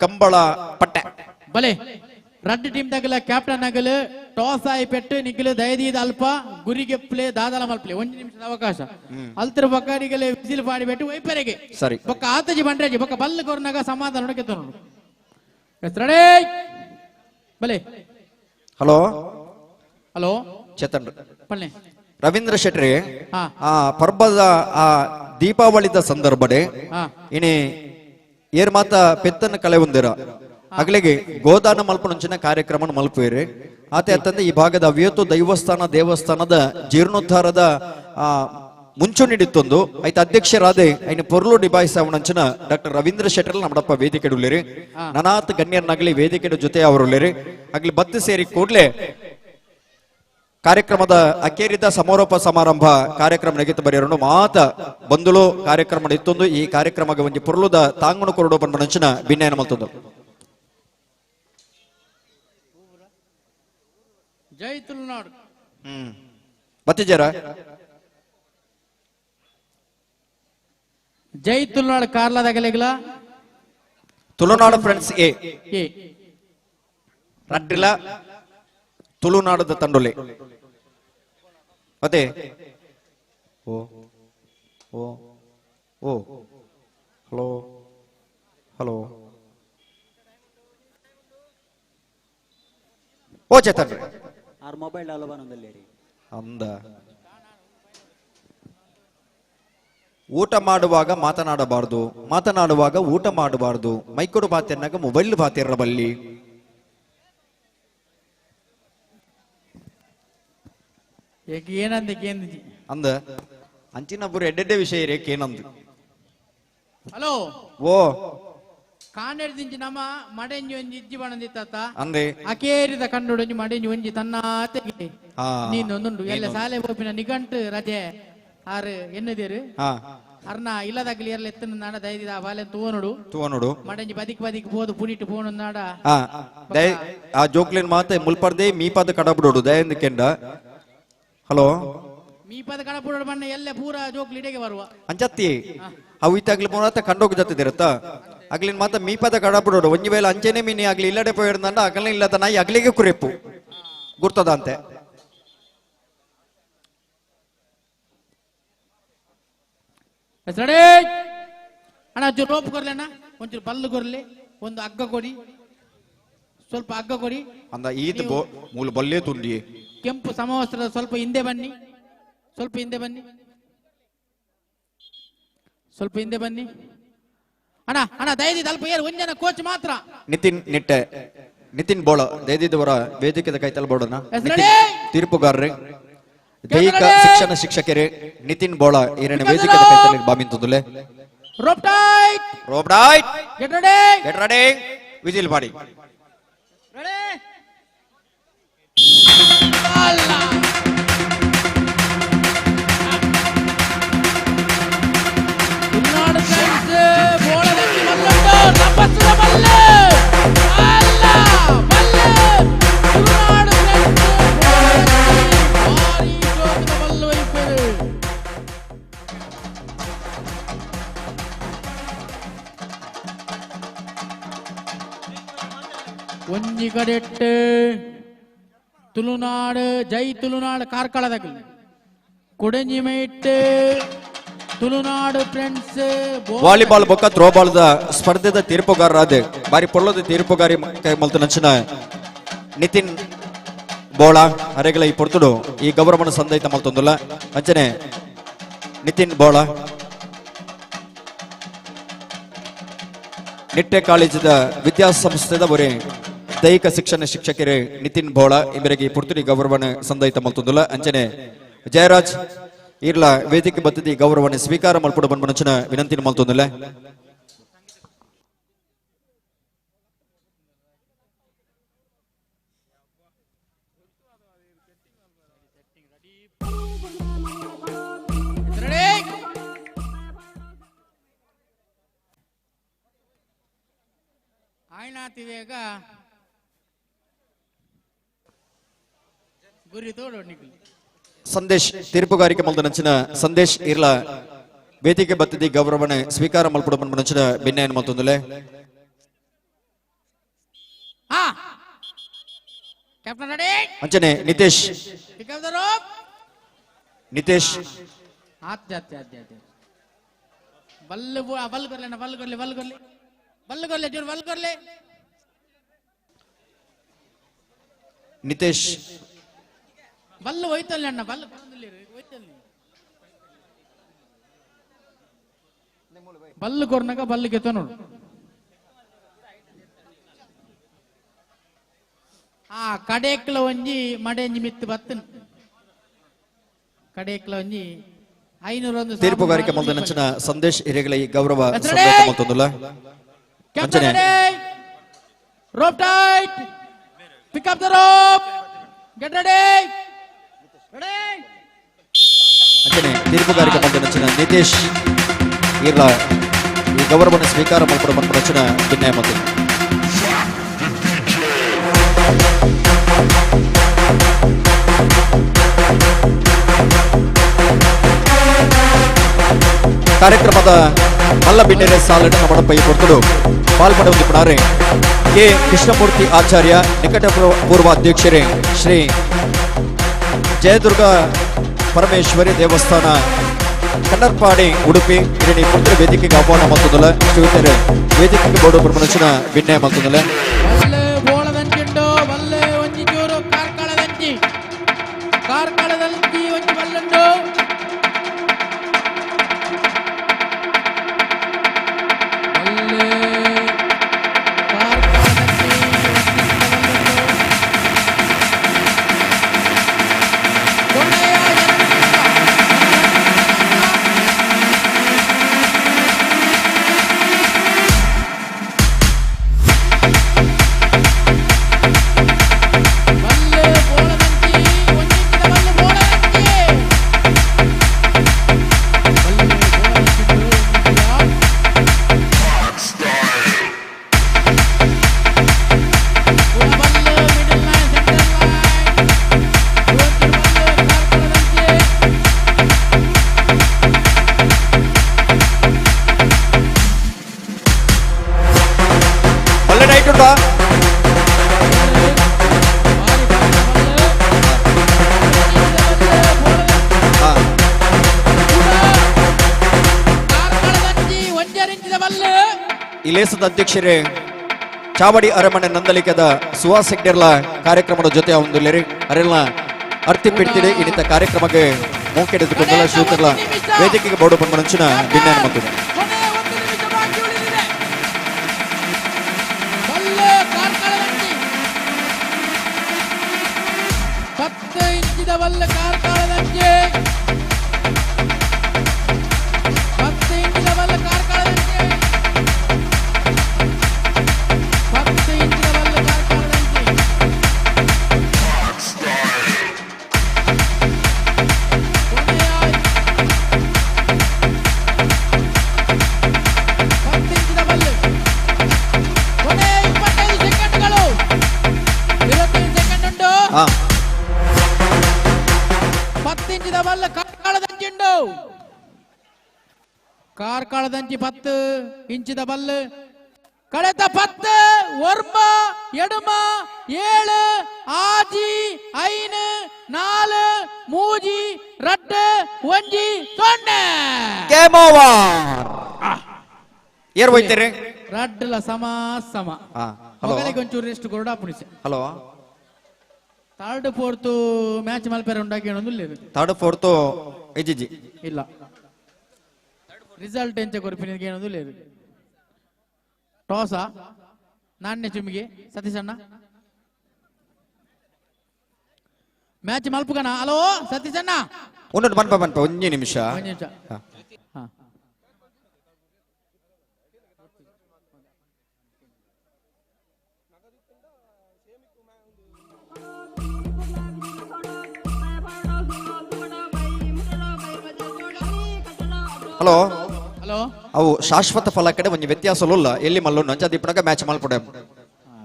ಕಂಬಳ ಪಟ್ಟೆ ಬಲೆ ರಡ್ಡು ಟೀಮ್ ದಾಗಲ ಕ್ಯಾಪ್ಟನ್ ಆಗಲು ಟಾಸ್ ಆಯಿ ಪೆಟ್ಟು ನಿಖಿಲ್ ದಯದೀದ ಅಲ್ಪ ಗುರಿಗೆ ಪ್ಲೇ ದಾದಲ ಮಲ್ಪ್ಲೆ ಒಂಜಿ ನಿಮಿಷದ ಅವಕಾಶ ಅಲ್ತರ ಬೊಕ್ಕ ನಿಖಿಲ್ ವಿಸಿಲ್ ಪಾಡಿ ಬೆಟ್ಟು ವೈಪರೆಗೆ ಸರಿ ಬೊಕ್ಕ ಆತಜಿ ಬಂಡ್ರಾಜಿ ಬೊಕ್ಕ ಬಲ್ಲು ಕೊರ್ನಾಗ ಸಮಾಧಾನ ನೋಡಕ್ಕೆ ರೆಡಿ ಬಲೆ ಹಲೋ ಹಲೋ ಚೇತನ್ ಪಲ್ಲೆ ರವೀಂದ್ರ ಶೆಟ್ರಿ ಹಾ. ಆ ಪರ್ಬದ ಆ ದೀಪಾವಳಿದ ಸಂದರ್ಭಡೆ ಹಾ. ಇನಿ ಏರ್ ಮಾತ ಪೆತ್ತನ ಕಲೆ ಹೊಂದಿರ ಅಗಲಿಗೆ ಗೋದಾನ ಮಲ್ಪನಂಚಿನ ಕಾರ್ಯಕ್ರಮ ಮಲ್ಪುವಿರಿ ಆತೆ ಅತ್ತಂದೆ ಈ ಭಾಗದ ಅವ್ಯತ್ತು ದೈವಸ್ಥಾನ ದೇವಸ್ಥಾನದ ಜೀರ್ಣೋದ್ಧಾರದ ಆ ಮುಂಚೂಣಿಡಿತ್ತೊಂದು ಐತ ಅಧ್ಯಕ್ಷರಾದೆ ಐನ ಪೊರ್ಲು ನಿಭಾಯಿಸವನಂಚಿನ ಡಾಕ್ಟರ್ ರವೀಂದ್ರ ಶೆಟ್ಟರ್ ನಮ್ಮಡಪ್ಪ ವೇದಿಕೆ ಉಳ್ಳೇರಿ ನನಾತ್ ಗಣ್ಯರ್ನಾಗಲಿ ವೇದಿಕೆ ಜೊತೆ ಅವರುಳ್ಳೇರಿ ಅಗ್ಲಿ ಬತ್ತು ಸೇರಿ ಕೂಡ್ಲೆ ಕಾರ್ಯಕ್ರಮದ ಅಕೇರಿದ ಸಮಾರೋಪ ಸಮಾರಂಭ ಕಾರ್ಯಕ್ರಮ ನೆಗೆತು ಬರೆಯರು ಮಾತ ಬಂದುಲು ಕಾರ್ಯಕ್ರಮ ಇತ್ತೊಂದು ಈ ಕಾರ್ಯಕ್ರಮಕ್ಕೆ ಒಂಜಿ ಪೊರ್ಲುದ ತಾಂಗುಣ ಕೊರಡು ಪನ್ಪನಂಚಿನ ಭಿನ್ನಯನ ಮಲ್ತೊಂದು ಜೈ ತುಳುನಾಡು ಬತ್ತಿಜರ ಜೈ ತುಳುನಾಡು ಕಾರ್ಲದಗಲೆಗ್ಲ ತುಳುನಾಡು ಫ್ರೆಂಡ್ಸ್ ಎ ಎ ರಡ್ಡಿಲ ತುಳುನಾಡದ ತಂಡೊಲೆ ಮತ್ತೆ ಓ ಓ ಓ ಹಲೋ ಹಲೋ ಓ ಚೇತನ್ ರೀ ಆರ್ ಮೊಬೈಲ್ ಅಲಬನೊಂದಲ್ಲಿ ಅಂದ ಊಟ ಮಾಡುವಾಗ ಮಾತನಾಡಬಾರ್ದು, ಮಾತನಾಡುವಾಗ ಊಟ ಮಾಡಬಾರ್ದು, ಮೈಕೊಡು ಬಾತೆನ್ನಾಗ ಮೊಬೈಲ್ ಬಾತಿರಬಲ್ಲಿ. ಏನಂದ ಕೇಂದ್ರಿ ಅಂದ ಅಂಚಿನ ಬುರಿ ಎಡ್ಡೆಡ್ಡೆ ವಿಷಯ ರೇಖೆ ಏನಂದು. ಹಲೋ ಓ ಕಾನೆಡ್ದಿಂಚಿ ನಮ್ಮ ಮಡೆಂಜಿ ಒಂಜಿ ಇಜ್ಜಿ ಬಣಂದಿತ್ತ ಅಂದೆ ಅಕೇರಿದ ಕಂಡುಡೊಂಜಿ ಮಡೆಂಜಿ ಒಂಜಿ ತನ್ನ ಆತೆಗೆ ಹಾ. ನೀನೊಂದುಂಡು ಎಲ್ಲ ನೀನೊಂದು. ಸಾಲೆ ಪೋಪಿನ ನಿಘಂಟು ರಜೆ ಆರು ಎನ್ನುದೇರು ಹಾ ಅರ್ನ ಇಲ್ಲದಾಗಲಿ ಎರ್ಲ ಎತ್ತನ ನಾಡ ದಯದಿದ ಆ ಬಾಲೆ ತೂವನುಡು ತೂವನುಡು ಮಡೆಂಜಿ ಬದಿಕ್ ಬದಿಕ್ ಪೋದು ಪುನಿಟ್ಟು ಪೋನು ನಾಡ ಹಾ ದಯ ಆ ಜೋಕ್ಲಿನ್ ಮಾತೆ ಮುಲ್ಪರ್ದೆ ಮೀಪಾದ ಕಡಬಿಡೋಡು ದಯಂದ ಕೆಂಡ. ಹಲೋ ಮೀಪದ ಕಡಪುಡೋಡು ಬಣ್ಣ ಎಲ್ಲ ಪೂರ ಜೋಕ್ಲಿ ಇಡೆಗೆ ಬರುವ ಅಂಚತ್ತಿ ಅವು ಇತ್ತಾಗ್ಲಿ ಪೋನಾತ ಕಂಡೋಗ ಜೊತೆದಿರತ್ತ ಅಗ್ಲಿನ್ ಮಾತ ಮೀಪದ ಕಡಬಿಡೋಡು ಒಂಜಿ ವೇಳೆ ಅಂಚೆನೆ ಮೀನಿ ಆಗ್ಲಿ ಇಲ್ಲಡೆ ಪೋಯಿಡ್ದಂಡ ಅಗಲ ಇಲ್ಲದ ನಾಯಿ ಅಗ್ಲಿಗೆ ಕುರೆಪ್ಪು ಗುರ್ತದಂತೆ. ರೆಡಿ ಅಣ್ಣ ಒಂಚೂರು ರೋಪ್ ಕೊರ್ಲಿ ಅಣ್ಣ, ಒಂಚೂರು ಬಲ್ಲು ಕೊರ್ಲಿ, ಒಂದು ಹಗ್ಗ ಕೊಡಿ, ಸ್ವಲ್ಪ ಹಗ್ಗ ಕೊಡಿ. ಅಂದ ಈತ ಬೋ ಮೂಲ ಬಲ್ಲೆ ತುಂಡಿ ಕೆಂಪು ಸಮವಸ್ತ್ರದ ಸ್ವಲ್ಪ ಹಿಂದೆ ಬನ್ನಿ, ಸ್ವಲ್ಪ ಹಿಂದೆ ಬನ್ನಿ, ಸ್ವಲ್ಪ ಹಿಂದೆ ಬನ್ನಿ ಅಣ್ಣ. ಅಣ್ಣ ದಯದಿ ಅಲ್ಪ ಏರು ಒಂಜನ ಕೋಚ್ ಮಾತ್ರ. ನಿತಿನ್ ನಿಟ್ಟೆ ನಿತಿನ್ ಬೋಳ ದಯದಿದ್ದವರ ವೇದಿಕೆದ ಕೈತಲ್ ಬೋಡನ ತೀರ್ಪುಗಾರರೇ ದೈಹಿಕ ಶಿಕ್ಷಣ ಶಿಕ್ಷಕರೇ ನಿತಿನ್ ಬೋಳ ಈರಣ ವೇದಿಕೆದ ಕೈತಲ್ ಬಾಮಿಂತುದುಲೆ. Rope tight, rope tight, get ready, get ready, whistle ಮಾಡಿ. ರೆಡಿ. ತುಳುನಾಡು ಫ್ರೆಂಡ್ಸ್ ಬೋಳದಲ್ಲಿ ಮಲ್ಲುಂಟು ರಭಸದ ಬಲ್ಲೆ ಅಲ್ಲ ಬಲ್ಲೆ. ತುಳುನಾಡು ಫ್ರೆಂಡ್ಸ್ ಬೋಳದಲ್ಲಿ ಭಾರಿ ಜೋಗದ ಬಲ್ಲು ವೈಪರು. ಒಂಜಿ ಕಡೆಟ್ಟು ತುಳುನಾಡು ಜೈ ತುಳುನಾಡು ಕಾರ್ಕಳದಾಗಲಿ ಕೊಡಂಜಿ ಮೇಟ್ ತುಳುನಾಡು ಫ್ರೆಂಡ್ಸ್ ವಾಲಿಬಾಲ್ ಬೊಕ್ಕ ಥ್ರೋಬಾಲ್ದ ಸ್ಪರ್ಧೆದ ತೀರ್ಪುಗಾರರಾದ ಬಾರಿ ಪೊಳ್ಳದ ತೀರ್ಪುಗಾರಿ ಮಲ್ತು ನಂಚಿನ ನಿತಿನ್ ಬೋಳ ಅರೆಗಳ ಈ ಪೊರ್ತುಡು ಈ ಗೌರವನ ಸಂದೈತ ಮಲ್ತೊಂದುಲ್ಲ. ಅಂಚನೆ ನಿತಿನ್ ಬೋಳ ನಿಟ್ಟೆ ಕಾಲೇಜಿದ ವಿದ್ಯಾಸಂಸ್ಥೆದ ಒರೆ ದೈಹಿಕ ಶಿಕ್ಷಣ ಶಿಕ್ಷಕರೇ ನಿತಿನ್ ಬೋಳ ಇವರಿಗೆ ಈ ಪೊರ್ತುಡಿ ಗೌರವನ ಸಂದೈತ ಮಲ್ತೊಂದುಲ್ಲ. ಅಂಚನೆ ಜಯರಾಜ್ ಇರ್ಲ ವೇದಿಕೆ ಬತ್ತದಿ ಗೌರವನ ಸ್ವೀಕಾರ ಮಲ್ಪುಡು ಬನ್ಬನಂಚಿನ ವಿನಂತಿನ ಮಲ್ತೊಂದುಲ್ಲ. ಆಯ್ನಾತಿವೇಗ ಗುರಿ ತೋಡು ನಿಖಿಲ್. ಸಂದೇಶ್ ತೀರ್ಪುಗಾರಿಕೆ ಮಲ್ದ ನಂಚಿನ ಸಂದೇಶ್ ಇರ್ಲ ವೇದಿಕೆ ಬತ್ತದಿ ಗೌರವನೆ ಸ್ವೀಕಾರ ಮಲ್ಪುಡು ಬನ್ಬನಂಚಿನ ಭಿನ್ನಯನ ಮಲ್ತೊಂದುಲೆ. ಅಂಚನೆ ನಿತೇಶ್ ನಿತೇಶ್ ಬಲ್ಲು ಬಲ್ಲು ಕೊರ್ಲೆ ಬಲ್ಲು ಕೊರ್ಲೆ ಬಲ್ಲು ಕೊರ್ಲೆ ಬಲ್ಲು ಕೊರ್ಲೆ ಜೋರು ಬಲ್ಲು ಕೊರ್ಲೆ ನಿತೇಶ್ ಬಲ್ಲು ಹೋಯ್ತಲ್ಲ ಅಣ್ಣ ಬಲ್ಲು ಬಲ್ಲು ಕೊರ್ನಾಗ ಬಲ್ಲು ಗೆತ್ತ ನೋಡು. ಆ ಕಡೇಕ್ಲ ಒಂಜಿ ಮಡೆಂಜಿ ಮಿತ್ತು ಬತ್ತನ್ ಕಡೇಕ್ಲ ಒಂಜಿ 501 ತೀರ್ಪುಗಾರಿಕೆ ಮೊದಲಿನ ಸಂದೇಶ್ ಹಿರೇಗಳ ಈ ಗೌರವ ಮತ್ತೊಂದುಲ್ಲ. Rope tight, pick up the rope, get ready. ಅಂಚನೆ ತೀರ್ಪುಗಾರಿಕೆ ಮೊದಲಿನ ನಿತೇಶ್ ಇರ್ಲ ಈ ಗೌರವವನ್ನು ಸ್ವೀಕಾರ ಮಾಡಿಕೊಡುವ ರಚನಾ ಭಿನ್ನಯ ಮತ್ತು ಕಾರ್ಯಕ್ರಮದ ಮಲ್ಲ ಬಿನ್ನೆರೆ ಸಾಲನ್ನು ನಮ್ಮ ಪೈ ಕೊಡ್ತಡು ಪಾಲ್ಪಡೆಯುತ್ತಿದ್ದಾರೆ ಕೆ ಕೃಷ್ಣಮೂರ್ತಿ ಆಚಾರ್ಯ ನಿಕಟ ಪೂರ್ವ ಅಧ್ಯಕ್ಷರೇ ಶ್ರೀ ಜಯದುರ್ಗ ಪರಮೇಶ್ವರಿ ದೇವಸ್ಥಾನ ಕನ್ನರ್ಪಾಡಿ ಉಡುಪಿ ಇರಣಿ ಪುತ್ರ ವೇದಿಕೆಗೆ ಆಹ್ವಾನ ಮತ್ತೊಂದಲ್ಲ ಶ್ರೀಯುತರೆ ವೇದಿಕೆಗೆ ಬೋರ್ಡು ಪ್ರಮುಖ ವಿನಯ ಮತ್ತೊಂದಲ್ಲ. ಲೇಸದ ಅಧ್ಯಕ್ಷರೇ ಚಾವಡಿ ಅರಮನೆ ನಂದಲಿಕದ ಸುಹಾಸ್ ಹೆಗ್ಡೆರ್ಲ ಕಾರ್ಯಕ್ರಮದ ಜೊತೆ ಒಂದು ಲೆರಿ ಅರೆಲ್ಲ ಅರ್ತಿ ಬಿಡ್ತಿದೆ ಇನ್ನಿತ ಕಾರ್ಯಕ್ರಮಕ್ಕೆ ಮೂಕೆಡೆದುಕೊಂಡಲ್ಲ ಶ್ರೀತರ್ಲ ವೇದಿಕೆಗೆ ಬೋರ್ಡು ಬಂದ ಭಿನ್ನ ಮತ್ತು ಕಾರ್ಕಳದಂಚಿ 10 ಇಂಚಿದ ಬಲ್ಲು ಕಳೆದ 10 9 8 7 6 5 4 3 2 1 0 ಗೇಮ್ ಓವರ್. ಏರ್ ಹೋಯ್ತೀರಿ ರಡ್ಡಲ ಸಮ ಸಮ. ಮೊದಲಿಗೆ ಒಂಚೂರು ರೆಸ್ಟ್ ಕೊರಡ ಪುಣಿಸೆ. ಹಲೋ ಥರ್ಡ್ ಫೋರ್ತ್ ಮ್ಯಾಚ್ ಮಲ್ಪೆರೆ ಉಂಡಾಕಿ ಇಲ್ಲ. ಥರ್ಡ್ ಫೋರ್ತ್ ಇಜ್ಜಿ ಇಲ್ಲ. ರಿಸಲ್ಟ್ ಎಂಚ ಕೊರ್ಪಿನಿಗೆ ಏನದು ಇಲ್ಲ. ಟಾಸಾ ನಾಣ್ಯ ಚುಮ್ಮಿಗೆ ಸತೀಶ್ ಅಣ್ಣ ಮ್ಯಾಚ್ ಮಲ್ಪುಗಣ. ಹಲೋ ಸತೀಶ್ ಅಣ್ಣ ಒಂದೊಂದು ಬನ್ಪ ಬನ್ಪ ಒಂದೇ ನಿಮಿಷ. ಹಲೋ ಹಲೋ ಅವು ಶಾಶ್ವತ ಫಲ ಕಡೆ ಒಂದು ವ್ಯತ್ಯಾಸ ಇಲ್ಲ ಎಲ್ಲಿ ಮಲ್ಲು ನಂಚ ಮ್ಯಾಚ್ ಮಲ್ಪೊಡೆ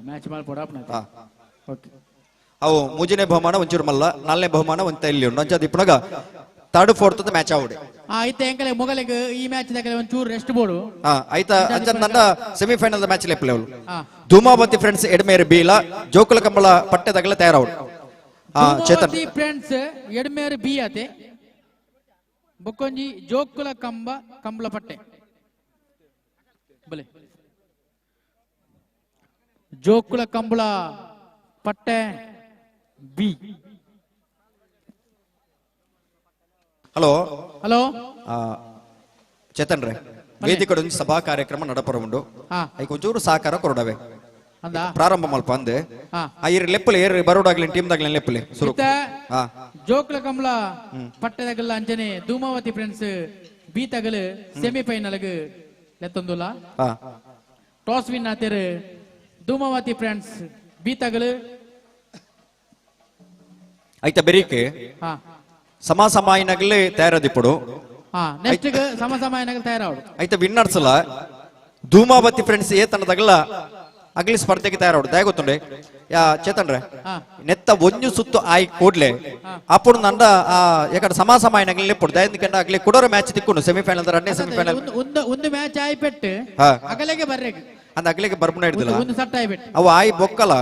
ಮ್ಯಾಚ್ ಮಲ್ಪೊಡ ಅವು ಮೂಜನೇ ಬಹುಮಾನ ಒಂಚೂರು ಮಲ್ಲ ನಾಲ್ನೇ ಬಹುಮಾನ ಒಂತ ಇಲ್ಲಿ ಉಂಟು ಅಂಚ ದಿಪ್ಪಣಗ Third fourth match ಆವಡೆ. ಇತ್ತೆ ಎಂಕಲೆ ಮೊಗಲಿಗೆ ಈ ಮ್ಯಾಚ್ ದಕಲೆ ಒಂದ್ ಚೂರು ರೆಸ್ಟ್ ಬೋಡು. ಐತ ಅಂಚಂದಂಡ ಸೆಮಿಫೈನಲ್ ಮ್ಯಾಚ್ ಲೆಪ್ಪಲೆವಲು. ಧೂಮಾವತಿ ಫ್ರೆಂಡ್ಸ್ ಎಡ್ಮೇರು ಬೀಲ ಜೋಕುಲ ಕಂಬಳ ಪಟ್ಟೆ ದಗಲ ತಯಾರಾವಡು. ಚೇತನ್ ಫ್ರೆಂಡ್ಸ್ ಎಡ್ಮೇರು ಬಿ ಆತೆ ಬೊಕ್ಕೊಂಜಿ ಜೋಕುಲ ಕಂಬ ಕಂಬಳ ಪಟ್ಟೆ ಬಲೆ ಜೋಕುಲ ಕಂಬಳ ಪಟ್ಟೆ B. Hello hello Chetan ರೇ, ವೇದಿಕೆ ಒಂಜಿ ಸಭಾ ಕಾರ್ಯಕ್ರಮ ನಡಪರ ಉಂಡು, ಐಕ್ ಒಂಚೂರು ಸಹಕಾರ ಕೊರಡವೆ ಪ್ರಾರಂಭ ಮಲ್ಪ ಅಂದೆ. ಇರ್ ಲೆಪ್ಪಲೆ ಏರ್ ಬರೋಡಾಗ್ಲಿ ಟೀಮ್ ದಾಗ್ಲಿ ಲೆಪ್ಪಲೆ ಸುರು. ಜೋಕುಲ ಕಂಬಳ ಪಟ್ಟೆದಗಲ್ಲ ಅಂಚನೆ ಧೂಮಾವತಿ ಫ್ರೆಂಡ್ಸ್ ಬಿ ತಗಲು ಸೆಮಿಫೈನಲ್ ಲೆತ್ತೊಂದುಲ್ಲ. ಟಾಸ್ ವಿನ್ ಆತೇರು ಧೂಮಾವತಿ ಫ್ರೆಂಡ್ಸ್ ಬಿ ತಗಲು. ಐತ ಬೆರಿಕೆ ಸಮ ಸಮಾಯಿನಗಲೇ ತಯಾರದಿಪ್ಪಡು. ನೆಕ್ಸ್ಟ್ ಸಮ ಸಮಾಯಿನಗಲ್ ತಯಾರಾವಡು. ಐತ ವಿನ್ನರ್ಸ್ ಲ ಧೂಮಾವತಿ ಫ್ರೆಂಡ್ಸ್ ಏ ತಂಡದಾಗಲ ಅಗಲಿ ಸ್ಪರ್ಧೆಗೆ ತಯಾರಾವಡು. ದಯ ಗೊತ್ತುಂಡೆ ಯಾ ಚೇತನ್ ರೇ, ನೆತ್ತ ಒಂಜು ಸುತ್ತು ಆಯ್ ಕೂಡ್ಲೆ ಅప్పుడు ನಂಡ ಯಾಕಂದ್ರೆ ಸಮ ಸಮಾಯಿನಗಲೇ ಪೊಡು ದಯಂದ ಅಗಲಿ ಕುಡೋರ ಮ್ಯಾಚ್ ತಿಕ್ಕೊಂಡು ಸೆಮಿಫೈನಲ್ ರನ್ನೇ ಸೆಮಿಫೈನಲ್ ಒಂದು ಮ್ಯಾಚ್ ಆಯ್ ಪೆಟ್ಟು ಅಗಲೆಗೆ ಬರ್ರೆಗ್ ಅಂದ ಅಗಲಿಗೆ ಬರ್ಪುನ ಹಿಡ್ದಿಲ್ಲ ಒಂದು ಸಟ್ಟ ಆಯ್ ಪೆಟ್ಟು ಅವು ಆಯ್ ಬೊಕ್ಕಲ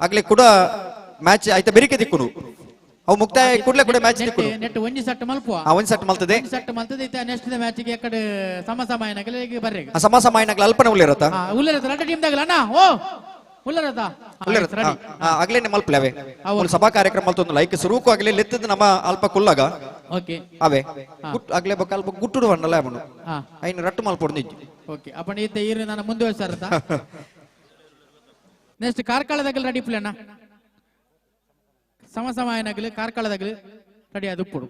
ಅಗಲಿ ಕೂಡ ಮ್ಯಾಚ್ ಐತ ಬೆರಿಕೆ ತಿಕ್ಕೊಂಡು ಅವು ಮುಕ್ತಾಯ ಕೂಡಲೇ ಕೂಡ ಮ್ಯಾಚ್ ತಿಕ್ಕೊಂಡು ನೆಟ್ ಒಂಜಿ ಸೆಟ್ ಮಲ್ಪುವ. ಒಂಜಿ ಸೆಟ್ ಮಲ್ತದೆ, ಸೆಟ್ ಮಲ್ತದೆ. ಇತ್ತ ನೆಕ್ಸ್ಟ್ ಮ್ಯಾಚ್ ಗೆ ಎಕಡೆ ಸಮ ಸಮಾಯನಗಲ ಬರ್ರೆಗ್ ಸಮ ಸಮಾಯನಗಲ ಅಲ್ಪನ ಉಳ್ಳಿರತ ಉಳ್ಳಿರತ ರಡ್ಡ ಟೀಮ್ ದಾಗಲ ಅಣ್ಣ ಓ ಉಳ್ಳಿರತ ಉಳ್ಳಿರತ ಅಗಲೇನೆ ಮಲ್ಪಲವೆ ಒಂದು ಸಭಾ ಕಾರ್ಯಕ್ರಮ ಮಲ್ತೊಂದು ಲೈಕ್ ಸುರುಕು ಅಗಲೇ ಲೆತ್ತದ ನಮ್ಮ ಅಲ್ಪ ಕುಲ್ಲಗ ಓಕೆ ಅವೇ ಗುಟ್ ಅಗಲೇ ಬೊಕ್ಕ ಅಲ್ಪ ಗುಟ್ಟುಡು ವನ್ನಲ ಅವನು ಐನ ರಟ್ಟು ಮಲ್ಪೊಡು ನಿಜ್ಜಿ. ಓಕೆ ಅಪ್ಪಣ ಇತ್ತ ಈರು ನಾನು ಮುಂದುವರಿಸಾರತ. ನೆಕ್ಸ್ಟ್ ಕಾರ್ಕಳದಗಲ ರೆಡಿ ಪ್ಲೇನ ಸಮ ಸಮಾಯನಗಲು ಕಾರ್ಕಳದಗಲು ರೆಡಿ ಅದು ಉಪ್ಪುಡು.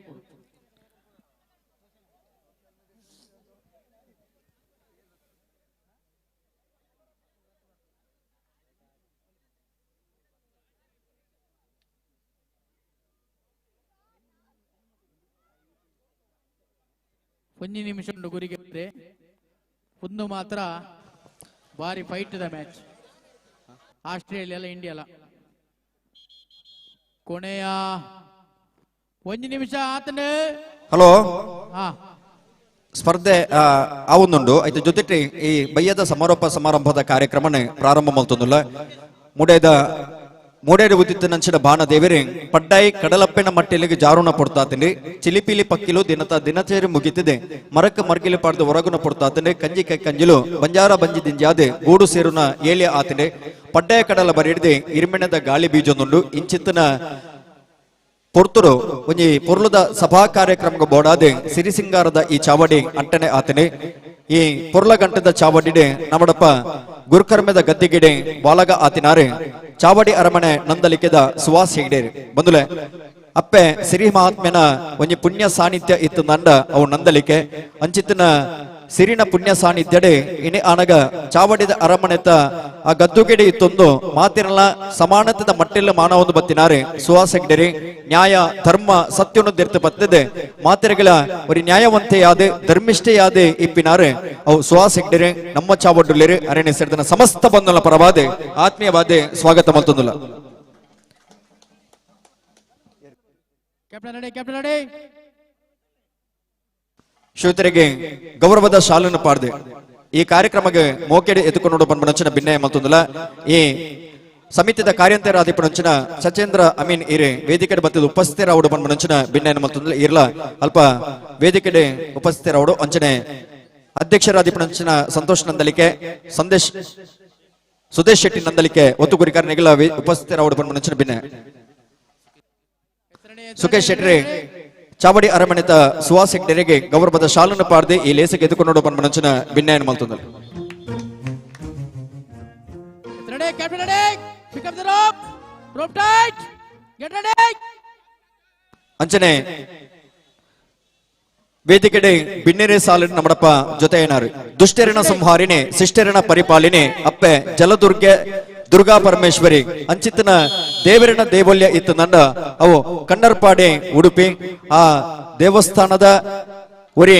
ಒಂಜಿ ನಿಮಿಷ ಉಂಡು ಗುರಿಗೆ ಒಂದು ಮಾತ್ರ ಭಾರಿ fight the match Australia India. ಕೊನೆಯ ಒಂದು ನಿಮಿಷ ಆತನ. ಹಲೋ ಸ್ಪರ್ಧೆ ಆವೊಂದುಂಡು ಐತ ಜೊತೆ ಈ ಬಯ್ಯದ ಸಮಾರೋಪ ಸಮಾರಂಭದ ಕಾರ್ಯಕ್ರಮನೇ ಪ್ರಾರಂಭ ಮಲ್ತೊಂದುಲ್ಲ. ಮುಡೇದ ಮೂಡೇಡು ಉದಿತ್ತ ನಂಚಿನ ಬಾಣದೇವರೇ ಪಡ್ಡಾಯಿ ಕಡಲಪ್ಪೆನ ಮಟ್ಟಿಲಿಗೆ ಜಾರುಣ ಪೊಡ್ತಾತಂಡಿ ಚಿಲಿಪಿಲಿ ಪಕ್ಕಿಲು ದಿನತ ದಿನಚೇರಿ ಮುಗಿತಿದೆ ಮರಕ್ಕ ಮರ್ಗಿಲು ಪಾಡ್ದು ಹೊರಗುನ ಪೊಡ್ತಾತಂಡೆ ಕಂಜಿ ಕೈ ಕಂಜಿಲು ಬಂಜಾರ ಬಂಜಿ ದಿಂಜಾದೆ ಗೂಡು ಸೇರುನ ಏಳಿಯ ಆತಂಡೆ ಪಡ್ಡಾಯ ಕಡಲ ಬರಿಡಿದೆ ಇರ್ಮೆಣದ ಗಾಳಿ ಬೀಜೊಂದುಂಡು ಇಂಚಿತ್ತನ ಪೊರ್ತುರು ಒಂಜಿ ಪೊರ್ಲುದ ಸಭಾ ಕಾರ್ಯಕ್ರಮಕ್ಕೆ ಬೋಡಾದೆ ಸಿರಿಸಿಂಗಾರದ ಈ ಚಾವಡಿ ಅಂಟನೆ ಆತನೆ ಈ ಪೊರ್ಲ ಗಂಟದ ಚಾವಡಿಡೆ ನಮ್ಮಡಪ್ಪ ಗುರುಕರ್ಮದ ಗದ್ದಿಗಿಡೆ ಬಾಲಗ ಆತಿನಾರೆ ಚಾವಡಿ ಅರಮನೆ ನಂದಲಿಕೆದ ಸುವಾಸ್ ಹೆಗ್ಡೇರಿ ಬಂದುಲೆ ಅಪ್ಪೆ ಸಿರಿ ಮಹಾತ್ಮೆನ ಒಂಜಿ ಪುಣ್ಯ ಸಾನ್ನಿಧ್ಯ ಇತ್ತು ನಂಡ ಅವು ನಂದಲಿಕೆ ಅಂಚಿತನ ಸಿರಿನ ಪುಣ್ಯ ಸಾನ್ನಿಧ್ಯಡೆ ಇನಿ ಆನಗ ಚಾವಡಿದ ಅರಮನೆತ ಆ ಗದ್ದುಗೆಡೆ ಇತ್ತೊಂದು ಮಾತಿರಲ್ಲ ಸಮಾನತೆದ ಮಟ್ಟಿಲ್ಲ ಮಾನವೊಂದು ಬತ್ತಿನಾರೆ ಸುವಾಸ್ ಹೆಗ್ಡೇರಿ ನ್ಯಾಯ ಧರ್ಮ ಸತ್ಯನು ದಿರ್ತು ಬತ್ತದೆ ಮಾತಿರಗಳ ഒരു ನ್ಯಾಯವಂತೆಯಾದೆ ಧರ್ಮಿಷ್ಠೆಯಾದೆ ಇಪ್ಪಿನಾರೆ ಅವು ಸುವಾಸ್ ಹೆಗ್ಡೇರಿ ನಮ್ಮ ಚಾವಡ್ಡುಲೇರಿ ಅರಣ್ಯ ಸೇರಿದ ಸಮಸ್ತ ಬಂಧುల ಪರವಾದೆ ಆತ್ಮೀಯವಾದೆ ಸ್ವಾಗತ ಮಲ್ತೊಂದುಲ್ಲ. Captain ready, captain ready. ಶ್ರೋತರಿಗೆ ಗೌರವದ ಶಾಲನ್ನು ಪಾಡ್ದೆ ಈ ಕಾರ್ಯಕ್ರಮಕ್ಕೆ ಮೋಕೆಡೆ ಎತ್ತುಕೊಂಡು ಪನ್ಪನಂಚಿನ ಭಿನ್ನಯ ಮಲ್ತೊಂದುಲ್ಲ. ಈ ಸಮಿತಿದ ಕಾರ್ಯಂತರಾಧಿಪನಂಚಿನ ಸಚೇಂದ್ರ ಅಮೀನ್ ಇರೆ ವೇದಿಕೆ ಬತ್ತಿದ ಉಪಸ್ಥಿತರಾವುಡು ಪನ್ಪನಂಚಿನ ಭಿನ್ನಯ ಮಲ್ತೊಂದುಲ್ಲ. ಇರ್ಲ ಅಲ್ಪ ವೇದಿಕೆಡೆ ಉಪಸ್ಥಿತರಾವುಡು ಅಂಚನೆ ಅಧ್ಯಕ್ಷರಾಧಿಪನಂಚಿನ ಸಂತೋಷ್ ನಂದಲಿಕೆ ಸಂದೇಶ್ ಸುದೇಶ್ ಶೆಟ್ಟಿ ನಂದಲಿಕೆ ಒತ್ತು ಗುರಿಕಾರನಿಗೆಲ್ಲ ಉಪಸ್ಥಿತರಾವುಡು ಪನ್ಪನಂಚಿನ ಭಿನ್ನಯ. ಸುಖೇಶ್ ಶೆಟ್ಟಿ ಚಾವಡಿ ಅರಮನೆತ ಸುಹಾಸ್ ಹೆಗ್ಡೆರಿಗೆ ಗೌರವದ ಶಾಲನ್ನು ಪಾಡ್ದೆ ಈ ಲೇಸಕ್ಕೆ ಎದುಕೊಂಡು ಪನ್ಪನಂಚಿನ ಭಿನ್ನಯನ ಮಲ್ತೊಂದುಲ್ಲ. ಅಂಚನೆ ವೇದಿಕೆಡೆ ಬಿನ್ನೆರೆ ಸಾಲಿನ ನಮ್ಮಡಪ್ಪ ಜೊತೆ ಏನಾರು ದುಷ್ಟರಿನ ಸಂಹಾರಿಣೆ ಶಿಷ್ಟರಿನ ಪರಿಪಾಲಿನೆ ಅಪ್ಪೆ ಜಲದುರ್ಗೆ ದುರ್ಗಾ ಪರಮೇಶ್ವರಿ ಅಂಚಿತನ ದೇವರಿನ ದೇವಲ್ಯ ಇತ್ತು ನನ್ನ ಅವು ಕಣ್ಣರ್ಪಾಡೆ ಉಡುಪಿ ಆ ದೇವಸ್ಥಾನದ ಒರಿ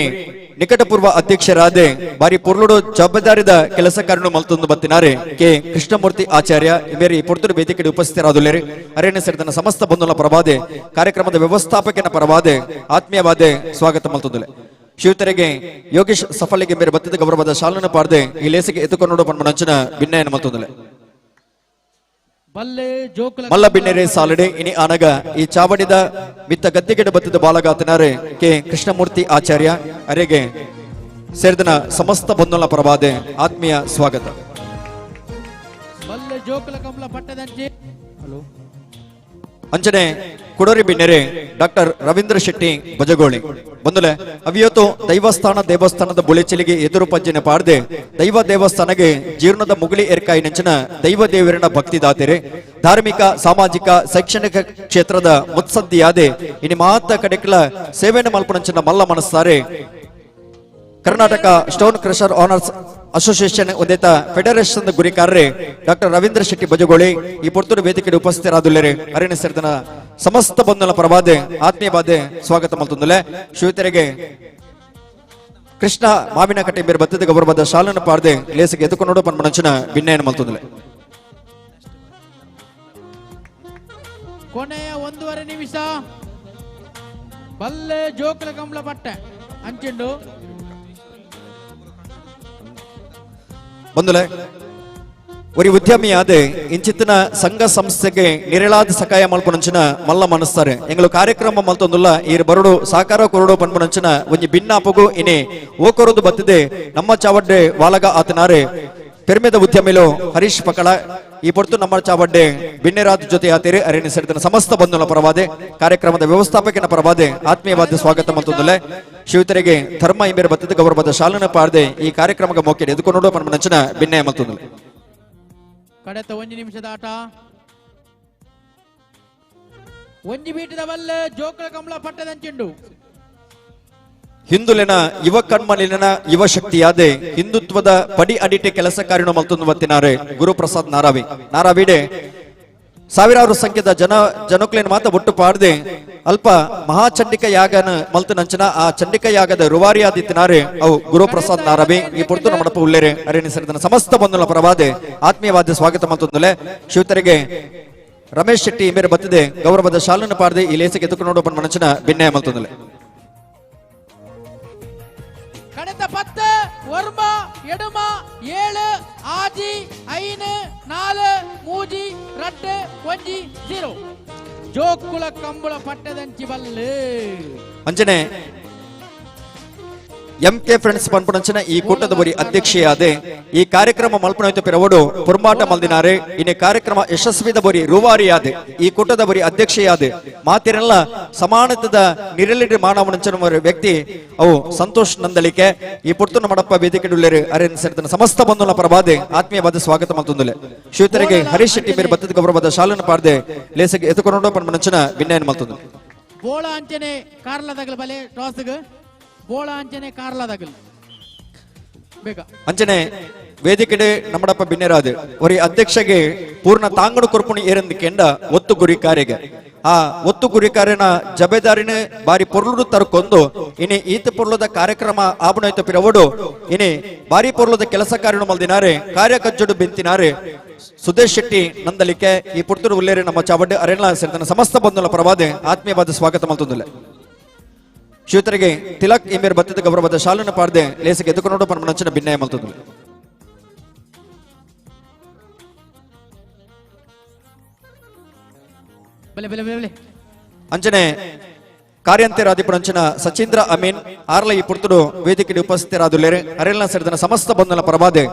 ನಿಕಟಪೂರ್ವ ಅಧ್ಯಕ್ಷರಾದೆ ಬಾರಿ ಪೊರ್ಲುಡು ಜವಾಬ್ದಾರಿದ ಕೆಲಸ ಕಾರ್ಯ ಮಲ್ತೊಂದು ಬತ್ತಿನಾರೆ ಕೆ ಕೃಷ್ಣಮೂರ್ತಿ ಆಚಾರ್ಯ ಬೇರೆ ಪೊರ್ತುಡು ವೇದಿಕೆಗೆ ಉಪಸ್ಥಿತರಾದುಲ್ಲೇರು. ಅರಣ್ಯ ಸೇರಿದ ಸಮಸ್ತ ಬಂಧುಲ ಪರವಾದೆ ಕಾರ್ಯಕ್ರಮದ ವ್ಯವಸ್ಥಾಪಕನ ಪರವಾದೆ ಆತ್ಮೀಯವಾದೆ ಸ್ವಾಗತ ಮಲ್ತೊಂದುಲೆ. ಶಿವತರೆಗೆ ಯೋಗೇಶ್ ಸಫಲಿಗೆ ಬೇರೆ ಬತ್ತಿದ ಗೌರವದ ಶಾಲನ ಪಾರ್ದೆ ಈ ಲೇಸಿಗೆ ಎತ್ತುಕೊಂಡು ಪನ್ಮನಂಚಿನ ಭಿನ್ನಯನ ಮಲ್ತೊಂದುಲೆ. ಮಲ್ಲ ಬಿನ್ನೆರೆ ಸಾಲಡೆ ಇನಿ ಆನಗ ಈ ಚಾವಡಿದ ಮಿತ್ತ ಗದ್ದಿಗೆಡ ಬತ್ತಿದ ಬಾಲಗಾತನಾರೆ ಕೆ ಕೃಷ್ಣಮೂರ್ತಿ ಆಚಾರ್ಯ ಅರೆಗೆ ಸೇರಿದನ ಸಮಸ್ತ ಬಂಧುಲ ಪರವಾದೆ ಆತ್ಮೀಯ ಸ್ವಾಗತ. ಅಂಚನೆ ಕುಡೋರಿ ಬಿನ್ನೆರೆ ಡಾಕ್ಟರ್ ರವೀಂದ್ರ ಶೆಟ್ಟಿ ಬಜಗೋಳಿ ಬಂದುಲೆ ಅವಿಯತ್ತು ದೈವಸ್ಥಾನ ದೇವಸ್ಥಾನದ ಬುಳೆಚಿಲಿಗೆ ಎದುರು ಪಂಜನೆ ಪಾಡದೆ ದೈವ ದೇವಸ್ಥಾನಗೆ ಜೀರ್ಣದ ಮುಗುಳಿ ಎರ್ಕಾಯಿ ನೆಂಚಿನ ದೈವ ದೇವರನ ಭಕ್ತಿ ದಾತೆರೆ ಧಾರ್ಮಿಕ ಸಾಮಾಜಿಕ ಶೈಕ್ಷಣಿಕ ಕ್ಷೇತ್ರದ ಮುತ್ಸದ್ದಿಯಾದೆ ಇನಿ ಮಾತ ಕಡೆಕ್ಲ ಸೇವೆನ ಮಲ್ಪನಂಚಿನ ಮಲ್ಲ ಮನಸ್ಸಾರೆ Karnataka stone crusher owners association ಒಂದೇತ ಫೆಡರೇಷನ್ ಗುರಿಕಾರರೆ ಡಾಕ್ಟರ್ ರವೀಂದ್ರ ಶೆಟ್ಟಿ ಬಜಗೋಳಿ ಈ ಪೊರ್ತುಡು ವೇದಿಕೆಗೆ ಉಪಸ್ಥಿತರಾದುಲ್ಲೇರೆ. ಅರಣ್ಯ ಸೇರಿದನ ಸಮಸ್ತ ಬಂಧುಲ ಪರವಾದೆ ಆತ್ಮೀಯ ಬಾದೆ ಸ್ವಾಗತ ಮಲ್ತೊಂದುಲೆ. ಶ್ರೀತರಿಗೆ ಕೃಷ್ಣ ಮಾವಿನ ಕಟ್ಟೆ ಬೇರೆ ಬತ್ತದ ಗೌರವದ ಶಾಲನ ಪಾರ್ದೆ ಲೇಸಿಗೆ ಎದುಕೊಂಡು ಪನ್ಮನಂಚಿನ ಭಿನ್ನಯನ ಮಲ್ತೊಂದುಲೆ. ಕೊನೆಯ 1.5 ನಿಮಿಷ ಬಲ್ಲೆ ಜೋಕುಲ ಕಂಬಳ ಪಟ್ಟೆ ಅಂಚಿಂಡು ಬಂದುಲೆ ಒರಿ ಉದ್ಯಮಿಯಾದೆ ಇಂಚಿತ್ತಿನ ಸಂಘ ಸಂಸ್ಥೆಗೆ ನಿರಳಾದ ಸಕಾಯ ಮಲ್ಪುನಂಚಿನ ಮಲ್ಲ ಮನಸ್ತಾರೆ ಎಂಗಳು ಕಾರ್ಯಕ್ರಮ ಮಲ್ತೊಂದುಲ್ಲ ಈ ಬರುಡು ಸಾಕಾರ ಕೊರಡು ಪನ್ಪುನಂಚಿನ ಒಂಜಿ ಭಿನ್ನಾಪಗು ಇನಿ ಓಕೊರದು ಬತ್ತಿದೆ ನಮ್ಮ ಚಾವಡ್ಡೆ ವಾಲಗ ಆತನಾರೆ ಪೆರ್ಮೆದ ಉದ್ಯಮಿಲು ಹರೀಶ್ ಪಕಳ ಈ ಪೊರ್ತು ನಮ್ಮ ಚಾವಡ್ಡೆ ಬಿನ್ನೆರಾಜ್ ಜೊತೆ ಆತೇರಿ ಅರಣ್ಯ ಸೇರಿದ ಸಮಸ್ತ ಬಂಧುಲ ಪರವಾದೆ ಕಾರ್ಯಕ್ರಮದ ವ್ಯವಸ್ಥಾಪಕನ ಪರವಾದೆ ಆತ್ಮೀಯವಾದ ಸ್ವಾಗತ ಮಲ್ತೊಂದುಲ್ಲೆ. ಶಿವತರಿಗೆ ಧರ್ಮ ಇಂಬೇರ ಬತ್ತದ ಗೌರವದ ಶಾಲನ ಪಾರ್ದೆ ಈ ಕಾರ್ಯಕ್ರಮದ ಮೋಕೆ ಎದುಕೊಂಡು ಪನ್ಪುನಂಚಿನ ಭಿನ್ನಯ ಮಲ್ತೊಂದುಲ್ಲೆ. ಕಡೆತ 1 ನಿಮಿಷದ ಆಟ ಒಂಜಿ ಬೀಟದ ಬಲ್ಲೆ ಜೋಕುಲ ಕಂಬಳ ಪಟ್ಟದಂಚಿಂಡು. ಹಿಂದುಲಿನ ಯುವ ಕಣ್ಮಲಿನ ಯುವ ಶಕ್ತಿಯಾದೆ ಹಿಂದುತ್ವದ ಪಡಿ ಅಡಿಟೆ ಕೆಲಸ ಕಾರ್ಯ ಮಲ್ತೊಂದು ಬತ್ತಿನಾರೆ ಗುರುಪ್ರಸಾದ್ ನಾರಾವಿ. ನಾರಾವಿಡೆ ಸಾವಿರಾರು ಸಂಖ್ಯೆದ ಜನಕ್ಲೇನ ಮಾತ ಒಟ್ಟು ಪಾಡದೆ ಅಲ್ಪ ಮಹಾಚಂಡಿಕ ಯಾಗನ ಮಲ್ತನಂಚನ ಆ ಚಂಡಿಕ ಯಾಗದ ರುವಾರಿಯಾದಿತ್ತಿನಾರೆ ಅವು ಗುರುಪ್ರಸಾದ್ ನಾರಾವಿ ಈ ಪೊರ್ತು ನಮ್ಮಡಪ್ಪ ಉಲ್ಲೇರೆ ಅರಣ್ಯ ಸೇರಿದ ಸಮಸ್ತ ಬಂಧುಲ ಪರವಾದೆ ಆತ್ಮೀಯವಾದ ಸ್ವಾಗತ ಮಲ್ತೊಂದುಲೆ. ಶಿವತರಿಗೆ ರಮೇಶ್ ಶೆಟ್ಟಿ ಮೇರೆ ಬತ್ತಿದೆ ಗೌರವದ ಶಾಲನ ಪಾಡದೆ ಈ ಲೇಸಿಗೆ ಎದುಕೊಂಡು ಮನಂಚನ ಭಿನ್ನಯ ಮಲ್ತೊಂದುಲೆ. ಕಡೆತ 10 9 8 7 6 5 4 3 2 1 0 ಜೋಕುಲ ಕಂಬಳ ಪಟ್ಟದಂಚಿ ಬಲ್ಲೆ. ಅಂಜನೆ ಎಂ ಕೆ ಫ್ರೆಂಡ್ಸ್ ಪನ್ಪುನಂಚಿನ ಈ ಕೂಟದ ಬರಿ ಅಧ್ಯಕ್ಷೆಯಾದೆ ಈ ಕಾರ್ಯಕ್ರಮ ಮಲ್ಪನೋಯ್ತು ಪಿರವಡು ಪುರ್ಮಾಟ ಮಲ್ದಿನಾರೆ ಇನ್ನು ಕಾರ್ಯಕ್ರಮ ಯಶಸ್ವಿದ ಬರಿ ರೂವಾರಿಯಾದೆ ಈ ಕೂಟದ ಬರಿ ಅಧ್ಯಕ್ಷೆಯಾದೆ ಮಾತಿರೆಲ್ಲ ಸಮಾನತದ ನಿರಳಿಡಿ ಮಾನವನಂಚನ ವ್ಯಕ್ತಿ ಅವು ಸಂತೋಷ್ ನಂದಳಿಕೆ ಈ ಪುರ್ತುನ ಮಡಪ್ಪ ವೇದಿಕೆಡುಳ್ಳೇರು ಅರೇನ್ ಸೇರಿದ ಸಮಸ್ತ ಬಂಧುಲ ಪರವಾದೆ ಆತ್ಮೀಯವಾದ ಸ್ವಾಗತ ಮಲ್ತೊಂದುಲೆ. ಶಿವತರಿಗೆ ಹರೀಶ್ ಶೆಟ್ಟಿ ಮೇರೆ ಬತ್ತದ ಗೌರವದ ಶಾಲನ ಪಾರ್ದೆ ಲೇಸಗೆ ಎತ್ತುಕೊಂಡು ಪನ್ಪುನಂಚಿನ ಭಿನ್ನಯನ ಮಲ್ತೊಂದು. ಬೋಳ ಅಂಚನೆ ಕಾರ್ಲದಗಲ ಬಲೆ ಟಾಸ್ಗ್ ಬೋಳ ಅಂಚನೆ ಕಾರ್ಲದಗಲ್ ಬೇಗ ಅಂಚನೆ ವೇದಿಕೆಡೆ ನಮ್ಮಡಪ್ಪ ಬಿನ್ನೆರಾದ ಒರಿ ಅಧ್ಯಕ್ಷಗೆ ಪೂರ್ಣ ತಾಂಗಡು ಕೊರ್ಪುಣಿ ಏರಂದು ಕೆಂಡ ಒತ್ತು ಗುರಿಕಾರಿಗೆ ಆ ಒತ್ತು ಗುರಿಕಾರನ ಜಬೇದಾರಿನ ಬಾರಿ ಪೊರ್ಲುಡು ತರ್ಕೊಂಡು ಇನಿ ಈತ ಪೊರ್ಲುದ ಕಾರ್ಯಕ್ರಮ ಆಬುಣೈತ ಪಿರವಡು ಇನಿ ಬಾರಿ ಪೊರ್ಲುದ ಕೆಲಸ ಕಾರ್ಯನು ಮಲ್ದಿನಾರೆ ಕಾರ್ಯಕಜ್ಜುಡು ಬೆಂತಿನಾರೆ ಸುದೇಶ್ ಶೆಟ್ಟಿ ನಂದಲಿಕೆ ಈ ಪುರ್ತುಡು ಉಲ್ಲೇರೆ ನಮ್ಮ ಚಾವಡ್ಡೆ ಅರೆಣ್ಣ ಸೇರಿದ ಸಮಸ್ತ ಬಂಧುಲ ಪರವಾದೆ ಆತ್ಮೀಯವಾದ ಸ್ವಾಗತ ಮಲ್ತೊಂದುಲ್ಲೆ. ಶಿವತರಿಗೆ ತಿಲಕ್ ಇಂಬೇರ್ ಬತ್ತಿದ ಗೌರವದ ಶಾಲನ ಪಾರ್ದೆ ಲೇಸಿಗೆ ಎದುಕೊಂಡು ಪನ್ಮನಂಚಿನ ಭಿನ್ನಯ ಮಲ್ತೊಂದುಲ್ಲೆ. ಅಂಚನೆ ಕಾರ್ಯಂತೆರಾದಿಪುರಂಚಿನ ಸಚೀಂದ್ರ ಅಮೀನ್ ಆರ್ಲ ಈ ಪುರ್ತುಡು ವೇದಿಕೆಗೆ ಉಪಸ್ಥಿತರಾದುಲ್ಲೇರೆ ಅರೆಲ್ನ ಸೇರಿದ ಸಮಸ್ತ ಬಂಧುಲ ಪರವಾದೆ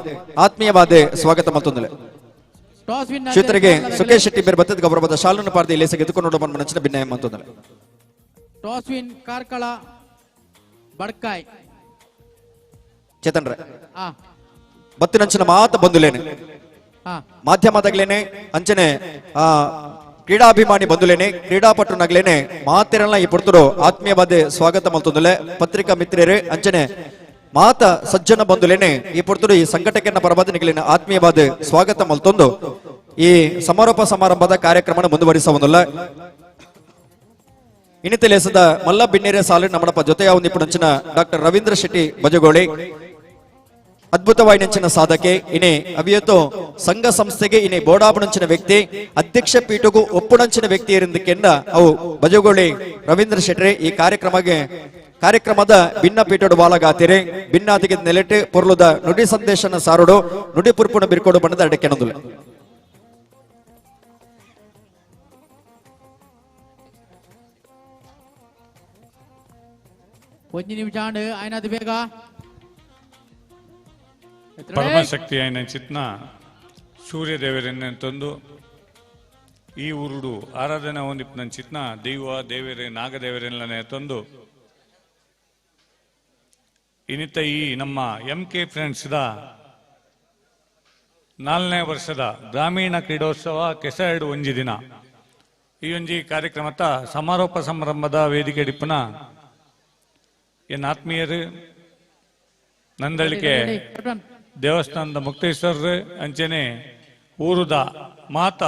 ಆತ್ಮೀಯವಾದೆ ಸ್ವಾಗತ ಮಲ್ತೊಂದುಲ್ಲೆ. ಶಿವತರಿಗೆ ಸುಖೇಶ್ ಶೆಟ್ಟಿ ಬೇರೆ ಬತ್ತದ ಗೌರವದ ಶಾಲನ ಪಾರ್ದೆ ಲೇಸಿಗೆ ಎದುಕೊಂಡು ಪನ್ಮನಂಚಿನ ಭಿನ್ನಯ ಮಲ್ತೊಂದುಲ್ಲೆ. ಟಾಸ್ ವಿನ್ ಕಾರ್ಕಳ ಬಡ್ಕಾಯ್ ಚೇತನ್ ರೇ ಬತ್ತಿನಂಚಿನ ಮಾತ ಬಂಧುಲೇನೆ ಮಾಧ್ಯಮದಾಗ್ಲೇನೆ ಅಂಚನೆ ಆ ಕ್ರೀಡಾಭಿಮಾನಿ ಬಂಧುಲೇನೆ ಕ್ರೀಡಾಪಟು ನಗ್ಲೇನೆ ಮಾತಿರಲ್ಲ ಈ ಪುರ್ತುಡು ಆತ್ಮೀಯವಾದ ಸ್ವಾಗತ ಮಲ್ತೊಂದುಲೆ. ಪತ್ರಿಕಾ ಮಿತ್ರರೇ ಅಂಚನೆ ಮಾತ ಸಜ್ಜನ ಬಂಧುಲೇನೆ ಈ ಪುರ್ತುಡು ಈ ಸಂಘಟಕನ ಪರವಾದ ನಿಗಲಿನ ಆತ್ಮೀಯವಾದ ಸ್ವಾಗತ ಮಲ್ತೊಂದು ಈ ಸಮಾರೋಪ ಸಮಾರಂಭದ ಕಾರ್ಯಕ್ರಮ ಮುಂದುವರಿಸವೊಂದುಲ್ಲ. ಇನಿತಲೇಸದ ಮಲ್ಲ ಬಿನ್ನೇರೆ ಸಾಲು ನಮ್ಮಡಪ್ಪ ಜೊತೆಯ ಒಂದಿಪ್ಪುನಂಚಿನ ಡಾಕ್ಟರ್ ರವೀಂದ್ರ ಶೆಟ್ಟಿ ಬಜಗೋಳಿ ಅದ್ಭುತವಾಯಿನಂಚಿನ ಸಾಧಕೆ ಇನಿ ಅವಿಯತೋ ಸಂಘ ಸಂಸ್ಥೆಗೆ ಇನಿ ಬೋಡಾಪುನಂಚಿನ ವ್ಯಕ್ತಿ ಅಧ್ಯಕ್ಷ ಪೀಠಗೂ ಒಪ್ಪುನಂಚಿನ ವ್ಯಕ್ತಿ ಇರಿಂದಕ್ಕೆಂದ ಅವು ಬಜಗೋಳಿ ರವೀಂದ್ರ ಶೆಟ್ಟಿ ಈ ಕಾರ್ಯಕ್ರಮಕ್ಕೆ ಕಾರ್ಯಕ್ರಮದ ಭಿನ್ನ ಪೀಠೋಡು ಬಾಲಗಾತಿರೆ ಭಿನ್ನಾತಿಗೆ ನೆಲೆಟು ಪೊರ್ಲುದ ನುಡಿ ಸಂದೇಶನ ಸಾರುಡು ನುಡಿ ಪುರ್ಪುಣ ಬಿರ್ಕೋಡು ಬಣ್ಣದ ಅಡಕೆನೊಂದುಲೆ. ಒಂಜಿ ನಿಮಿಷ ಆಂಡ್ ಆಯ್ನಾದ್ ಬೇಗ ಪರಮಶಕ್ತಿ ಚಿತ್ನ ಸೂರ್ಯದೇವರನ್ನೇ ತಂದು ಈ ಊರುಡು ಆರಾಧನೆ ಹೊಂದಿಪ್ಪ ಚಿತ್ನ ದೈವ ದೇವರೇ ನಾಗದೇವರನ್ನೇ ತಂದು ಇನ್ನಿತ ಈ ನಮ್ಮ ಎಂ ಕೆ ಫ್ರೆಂಡ್ಸ್ದ 4ನೇ ವರ್ಷದ ಗ್ರಾಮೀಣ ಕ್ರೀಡೋತ್ಸವ ಕೆಸರಡು ಒಂಜಿ ದಿನ ಈ ಒಂಜಿ ಕಾರ್ಯಕ್ರಮದ ಸಮಾರೋಪ ಸಮಾರಂಭದ ವೇದಿಕೆ ಡಿಪ್ಪನ ಎನ್ ಆತ್ಮೀಯರು ನಂದಳಿಕೆ ದೇವಸ್ಥಾನದ ಮುಕ್ತೇಶ್ವರರು ಅಂಚನೆ ಊರುದ ಮಾತ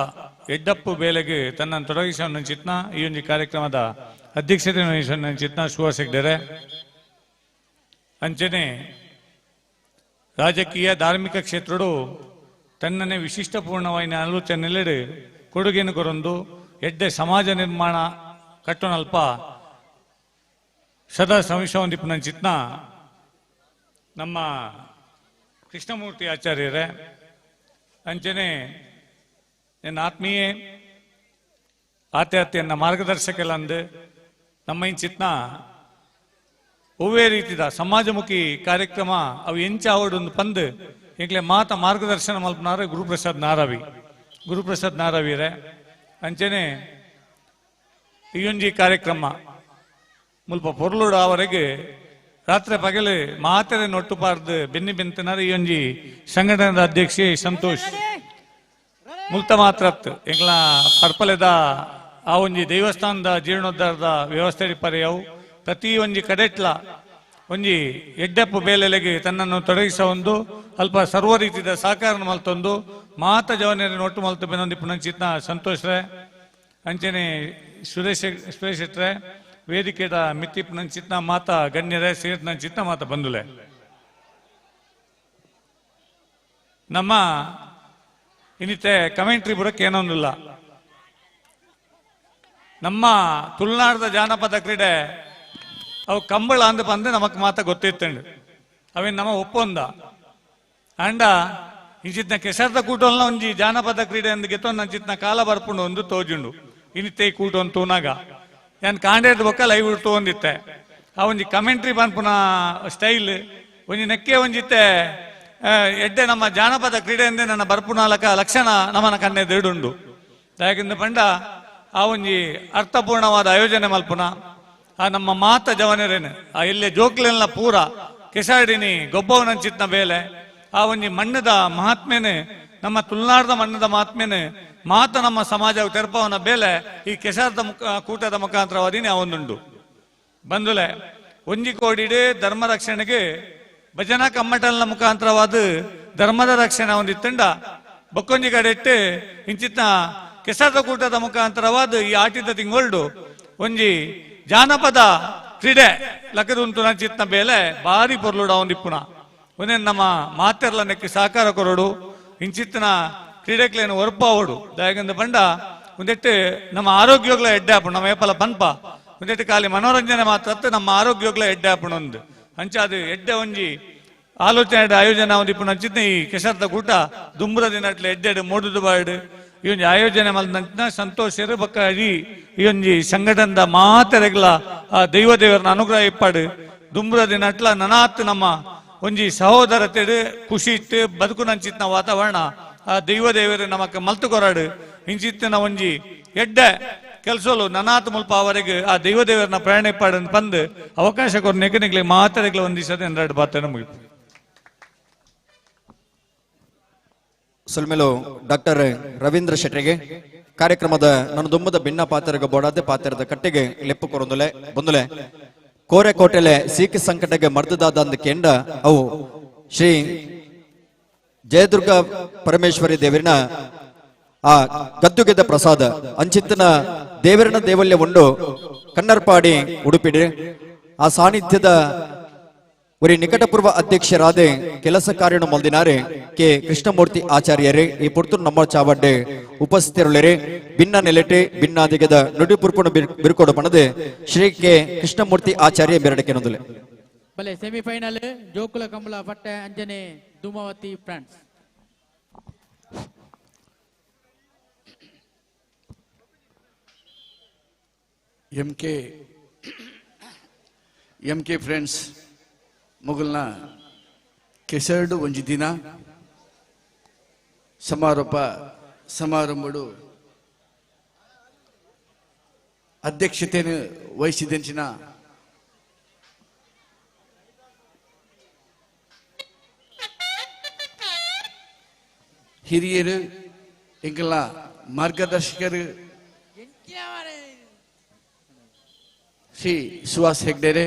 ಎಡ್ಡಪ್ಪು ಬೇಲೆಗೆ ತನ್ನನ್ನು ತೊಡಗಿಸಿದ ಚಿತ್ನ ಈ ಒಂದು ಕಾರ್ಯಕ್ರಮದ ಅಧ್ಯಕ್ಷತೆ ವಹಿಸಿದ ಚಿತ್ನ ಸುಹಾಸ್ ಹೆಗ್ಡೆರೆ ಅಂಚನೆ ರಾಜಕೀಯ ಧಾರ್ಮಿಕ ಕ್ಷೇತ್ರಡು ತನ್ನನ್ನೇ ವಿಶಿಷ್ಟಪೂರ್ಣವಾಯಿನ ಆಲೋಚನೆಲೆಡು ಕೊಡುಗೆಯನ್ನು ಕೊರೊಂದು ಎಡ್ಡೆ ಸಮಾಜ ನಿರ್ಮಾಣ ಕಟ್ಟುನಲ್ಪ ಸದಾ ಸಂಶೋಧಿಪನ ಚಿತ್ನ ನಮ್ಮ ಕೃಷ್ಣಮೂರ್ತಿ ಆಚಾರ್ಯರೇ ಅಂಚನೆ ನನ್ನ ಆತ್ಮೀಯ ಆತ್ಯಾತ್ಯನ್ನ ಮಾರ್ಗದರ್ಶಕಲಂದು ನಮ್ಮ ಇಂಚಿತ್ನ ಒವ್ವೇ ರೀತಿದ ಸಮಾಜಮುಖಿ ಕಾರ್ಯಕ್ರಮ ಅವು ಎಂಚ ಅವಡೊಂದು ಪಂದು ಈಗಲೇ ಮಾತ ಮಾರ್ಗದರ್ಶನ ಮಲ್ಪನಾರು ಗುರುಪ್ರಸಾದ್ ನಾರಾವಿ ಗುರುಪ್ರಸಾದ್ ನಾರಾವಿರೇ ಅಂಚನೆ ಈ ಕಾರ್ಯಕ್ರಮ ಮುಲ್ಪ ಪೊರ್ಲುಡು ಅವರೆಗೆ ರಾತ್ರಿ ಪಗಲು ಮಾತರೆ ನೊಟ್ಟುಪಾರ್ದು ಬೆನ್ನಿ ಬೆಂತನಾರು ಈ ಒಂಜಿ ಸಂಘಟನೆದ ಅಧ್ಯಕ್ಷೆ ಸಂತೋಷ್ ಮುಲ್ತ ಮಾತ್ರತ್ ಎಂಗ್ಲ ಪರ್ಪಲೆದ ಆ ಒಂಜಿ ದೇವಸ್ಥಾನದ ಜೀರ್ಣೋದ್ಧಾರದ ವ್ಯವಸ್ಥೆ ಪರ್ಯಾವು ಪ್ರತಿ ಒಂಜಿ ಕಡೆಟ್ಲ ಒಂಜಿ ಎಡ್ಡಪ್ಪು ಬೇಲೆಲೆಗೆ ತನ್ನನ್ನು ತೊಡಗಿಸ ಒಂದು ಅಲ್ಪ ಸರ್ವ ರೀತಿಯ ಸಹಕಾರ ಮಲ್ತೊಂದು ಮಾತ ಜವನರ ಒಟ್ಟು ಮಲ್ತು ಬೆನೊಂದಿ ಪುನಂಚಿತ್ನ ಸಂತೋಷ್ ರೇ ಅಂಚನೆ ಸುರೇಶ್ ಸುರೇಶ್ ಶೆಟ್ರೆ ವೇದಿಕೆದ ಮಿತ್ತಿ ಪುನಂಚಿತ್ನ ಮಾತ ಗಣ್ಯರೇ ಸೇರಿದ ಮಾತ ಬಂದುಲೆ. ನಮ್ಮ ಇನ್ನಿತೆ ಕಮೆಂಟ್ರಿ ಬುರಕ್ಕೆ ಏನೊಂದಿಲ್ಲ. ನಮ್ಮ ತುಳುನಾಡದ ಜಾನಪದ ಕ್ರೀಡೆ ಅವು ಕಂಬಳ ಅಂದ ಬಂದು ನಮಕ್ ಮಾತ ಗೊತ್ತಿತ್ತಂಡು ಅವೇನು ನಮ್ಮ ಒಪ್ಪಂದ ಅಂಡ ಇಂಚಿತ್ನ ಕೆಸರದ ಕೂಟೋಲ್ನ ಒಂಜಿ ಜಾನಪದ ಕ್ರೀಡೆ ಅಂದ್ ಗೆತ್ತೊಂದು ಅಂಚಿತ್ನ ಕಾಲ ಬರ್ಪುಂಡು ಒಂದು ತೋಜುಂಡು ಇನ್ನಿತ್ತೆ ಕೂಟ ಒಂದು ತೂನಾಗ ನಾನು ಕಾಂಡೇದ ಬೊಕ್ಕ ಲೈವ್ ತಗೊಂಡಿತ್ತೆ ಆ ಒಂಜಿ ಕಮೆಂಟ್ರಿ ಪನ್ಪುನ ಸ್ಟೈಲ್ ಒಂಜಿ ನೆಕ್ಕೆ ಒಂಜಿತ್ತೆ ಎಡ್ಡೆ ನಮ್ಮ ಜಾನಪದ ಕ್ರೀಡೆ ಅಂದೆ ನನ್ನ ಬರ್ಪುನಾಲಕ ಲಕ್ಷಣ ನಮ್ಮನ ಕಣ್ಣೆ ದೇಡುಂಡು ಯಾಕೆಂದ್ರೆ ಪಂಡ ಆ ಒಂಜಿ ಅರ್ಥಪೂರ್ಣವಾದ ಆಯೋಜನೆ ಮಲ್ಪುನ ಆ ನಮ್ಮ ಮಾತ ಜವನರೇನು ಆ ಇಲ್ಲೇ ಜೋಕ್ಲೆಲ್ಲ ಪೂರ ಕೆಸಾಡಿನಿ ಗೊಬ್ಬವನಂಚಿತ್ನ ಬೇಲೆ ಆ ಒಂಜಿ ಮಣ್ಣದ ಮಹಾತ್ಮೆನೆ ನಮ್ಮ ತುಳುನಾಡದ ಮಣ್ಣದ ಮಹಾತ್ಮೆನೆ ಮಾತ ನಮ್ಮ ಸಮಾಜ ತೆರಪವನ ಬೇಲೆ ಈ ಕೆಸಾರದ ಮುಖ ಕೂಟದ ಮುಖಾಂತರವಾದಿನಿ ಆ ಒಂದುಂಡು ಬಂದುಲೆ ಒಂಜಿ ಕೋಡಿಡೆ ಧರ್ಮ ರಕ್ಷಣೆಗೆ ಭಜನಾ ಕಮ್ಮಟಲ್ನ ಮುಖಾಂತರವಾದ ಧರ್ಮದ ರಕ್ಷಣೆ ಒಂದಿತ್ತಂಡ ಬಕ್ಕೊಂಜಿ ಕಡೆ ಇಟ್ಟು ಇಂಚಿತ್ನ ಕೆಸರದ ಕೂಟದ ಮುಖಾಂತರವಾದ ಈ ಆಟಿದ ತಿಂಗೊಳ್ಡು ಒಂಜಿ ಜಾನಪದ ಕ್ರೀಡೆ ಲಕ್ಕದುಂಟು ನಂಚಿತ್ನ ಬೇಲೆ ಭಾರಿ ಪೊರ್ಲುಡ ಒಂದಿಪ್ಪುನ ಒಂದೇ ನಮ್ಮ ಮಾತೆರ್ಲ ನೆಕ್ಕಿ ಸಹಕಾರ ಕೊರಡು ಇಂಚಿತ್ತಿನ ಕ್ರೀಡೆಕ್ಲೇನು ಒರ್ಪಾವಡು ದಾಯಕಂದ ಬಂಡ ಒಂದೆಟ್ಟು ನಮ್ಮ ಆರೋಗ್ಯೋಗ್ಲ ಎಡ್ಡೆ ಆಪುಂಡು ನಮ್ಮ ಏಪಲ ಪನ್ಪ ಒಂದೆಟ್ಟು ಖಾಲಿ ಮನೋರಂಜನೆ ಮಾತ್ರ ನಮ್ಮ ಆರೋಗ್ಯೋಗ್ಲ ಎಡ್ಡೆ ಆಪುಂಡು ಒಂದು ಅಂಚ ಅದು ಎಡ್ಡೆ ಒಂಜಿ ಆಲೋಚನೆ ಆಯೋಜನೆ ಒಂದಿಪ್ಪುನ ಅಂಚಿತ್ನ ಈ ಕೆಸರದ ಕೂಟ ದುಂಬುರ ದಿನಟ್ಲೆ ಎಡ್ಡೆಡು ಮೂಡುದು ಬಾಡು ಈ ಒಂಜಿ ಆಯೋಜನೆ ಮಲ್ದಂಚಿನ ಸಂತೋಷರು ಬಕ್ಕ ಈ ಈ ಒಂಜಿ ಸಂಘಟನದ ಮಾತೆರೆಗ್ಲ ಆ ದೈವ ದೇವರನ್ನ ಅನುಗ್ರಹ ಇಪ್ಪಾಡು ದುಂಬುರ ದಿನಟ್ಲ ನನಾತ್ ನಮ್ಮ ಒಂಜಿ ಸಹೋದರತೆಡು ಖುಷಿ ಇಟ್ಟು ಬದುಕುನಂಚಿತ್ನ ವಾತಾವರಣ ಆ ದೈವ ದೇವರು ನಮಕ್ ಮಲ್ತು ಕೊರಾಡು ಇಂಚಿತ್ತಿನ ಒಂಜಿ ಎಡ್ಡೆ ಕೆಲಸಲು ನನಾತ್ ಮುಲ್ಪ ಅವರಿಗೆ ಆ ದೈವ ದೇವರನ್ನ ಪ್ರೇರಣೆ ಇಪ್ಪಾಡು ಬಂದು ಅವಕಾಶ ಕೊರ್ನೆಗೆ ನಿಗ್ಲಿ ಮಾತೆರೆಗ್ಲ ಒಂದಿಸದೆ ಎರಡು ಬಾತನ ಮುಗಿತು. ಸುಲ್ಮೇಲು ಡಾಕ್ಟರ್ ರವೀಂದ್ರ ಶೆಟ್ಟರಿಗೆ ಕಾರ್ಯಕ್ರಮದ ನನ್ನ ದುಮ್ಮದ ಭಿನ್ನ ಪಾತ್ರಗ ಬೋಡಾದೆ ಪಾತ್ರದ ಕಟ್ಟೆಗೆ ಲೆಪ್ಪು ಕೊರೊಂದುಲೆ ಬಂದುಲೆ ಕೋರೆ ಕೋಟೆಲೆ ಸೀಖ್ ಸಂಕಟಗೆ ಮರ್ದದಾದ ಅಂದ ಕೆಂಡ ಅವು ಶ್ರೀ ಜಯದುರ್ಗ ಪರಮೇಶ್ವರಿ ದೇವರಿನ ಆ ಗದ್ದುಗೆದ ಪ್ರಸಾದ ಅಂಚಿತ್ತನ ದೇವರನ ದೇವಲ್ಯ ಉಂಡು ಕನ್ನರ್ಪಾಡಿ ಉಡುಪಿಡು ಆ ಸಾನ್ನಿಧ್ಯದ ಒರಿ ನಿಕಟಪೂರ್ವ ಅಧ್ಯಕ್ಷರಾದ ಕೆಲಸ ಕಾರ್ಯನು ಮಲ್ದಿನಾರೆ ಕೆ ಕೃಷ್ಣಮೂರ್ತಿ ಆಚಾರ್ಯರೇ ಈ ಪುರ್ತುರು ನಮ್ಮ ಚಾವಡ್ಡೆ ಉಪಸ್ಥಿತರುಳ್ಳರೆ ಭಿನ್ನ ನೆಲೆಟೆ ಭಿನ್ನಾದಿಗದ ನುಡಿಪುರ್ಪುಣ ಬಿರುಕೊಡು ಪಣದೆ ಶ್ರೀ ಕೆ ಕೃಷ್ಣಮೂರ್ತಿ ಆಚಾರ್ಯ ಬೆರಡಕ್ಕೆ ನೊಂದುಲೆ. ಬಲೆ ಸೆಮಿಫೈನಲ್ ಜೋಕುಲ ಕಂಬಳ ಪಟ್ಟೆ ಅಂಜನೆ Dhumavati friends. M K friends ಮೊಗಲ್ನ ಕೆಸರ್ಡು ಒಂಜಿ ದಿನ ಸಮಾರೋಪ ಸಮಾರಂಭಡು ಅಧ್ಯಕ್ಷತೆಯನ್ನು ವಹಿಸಿದಂಚಿನ ಹಿರಿಯರು ಎಂಕಲ್ನ ಮಾರ್ಗದರ್ಶಕರು ಶ್ರೀ ಸುಹಾಸ್ ಹೆಗ್ಡೆರೆ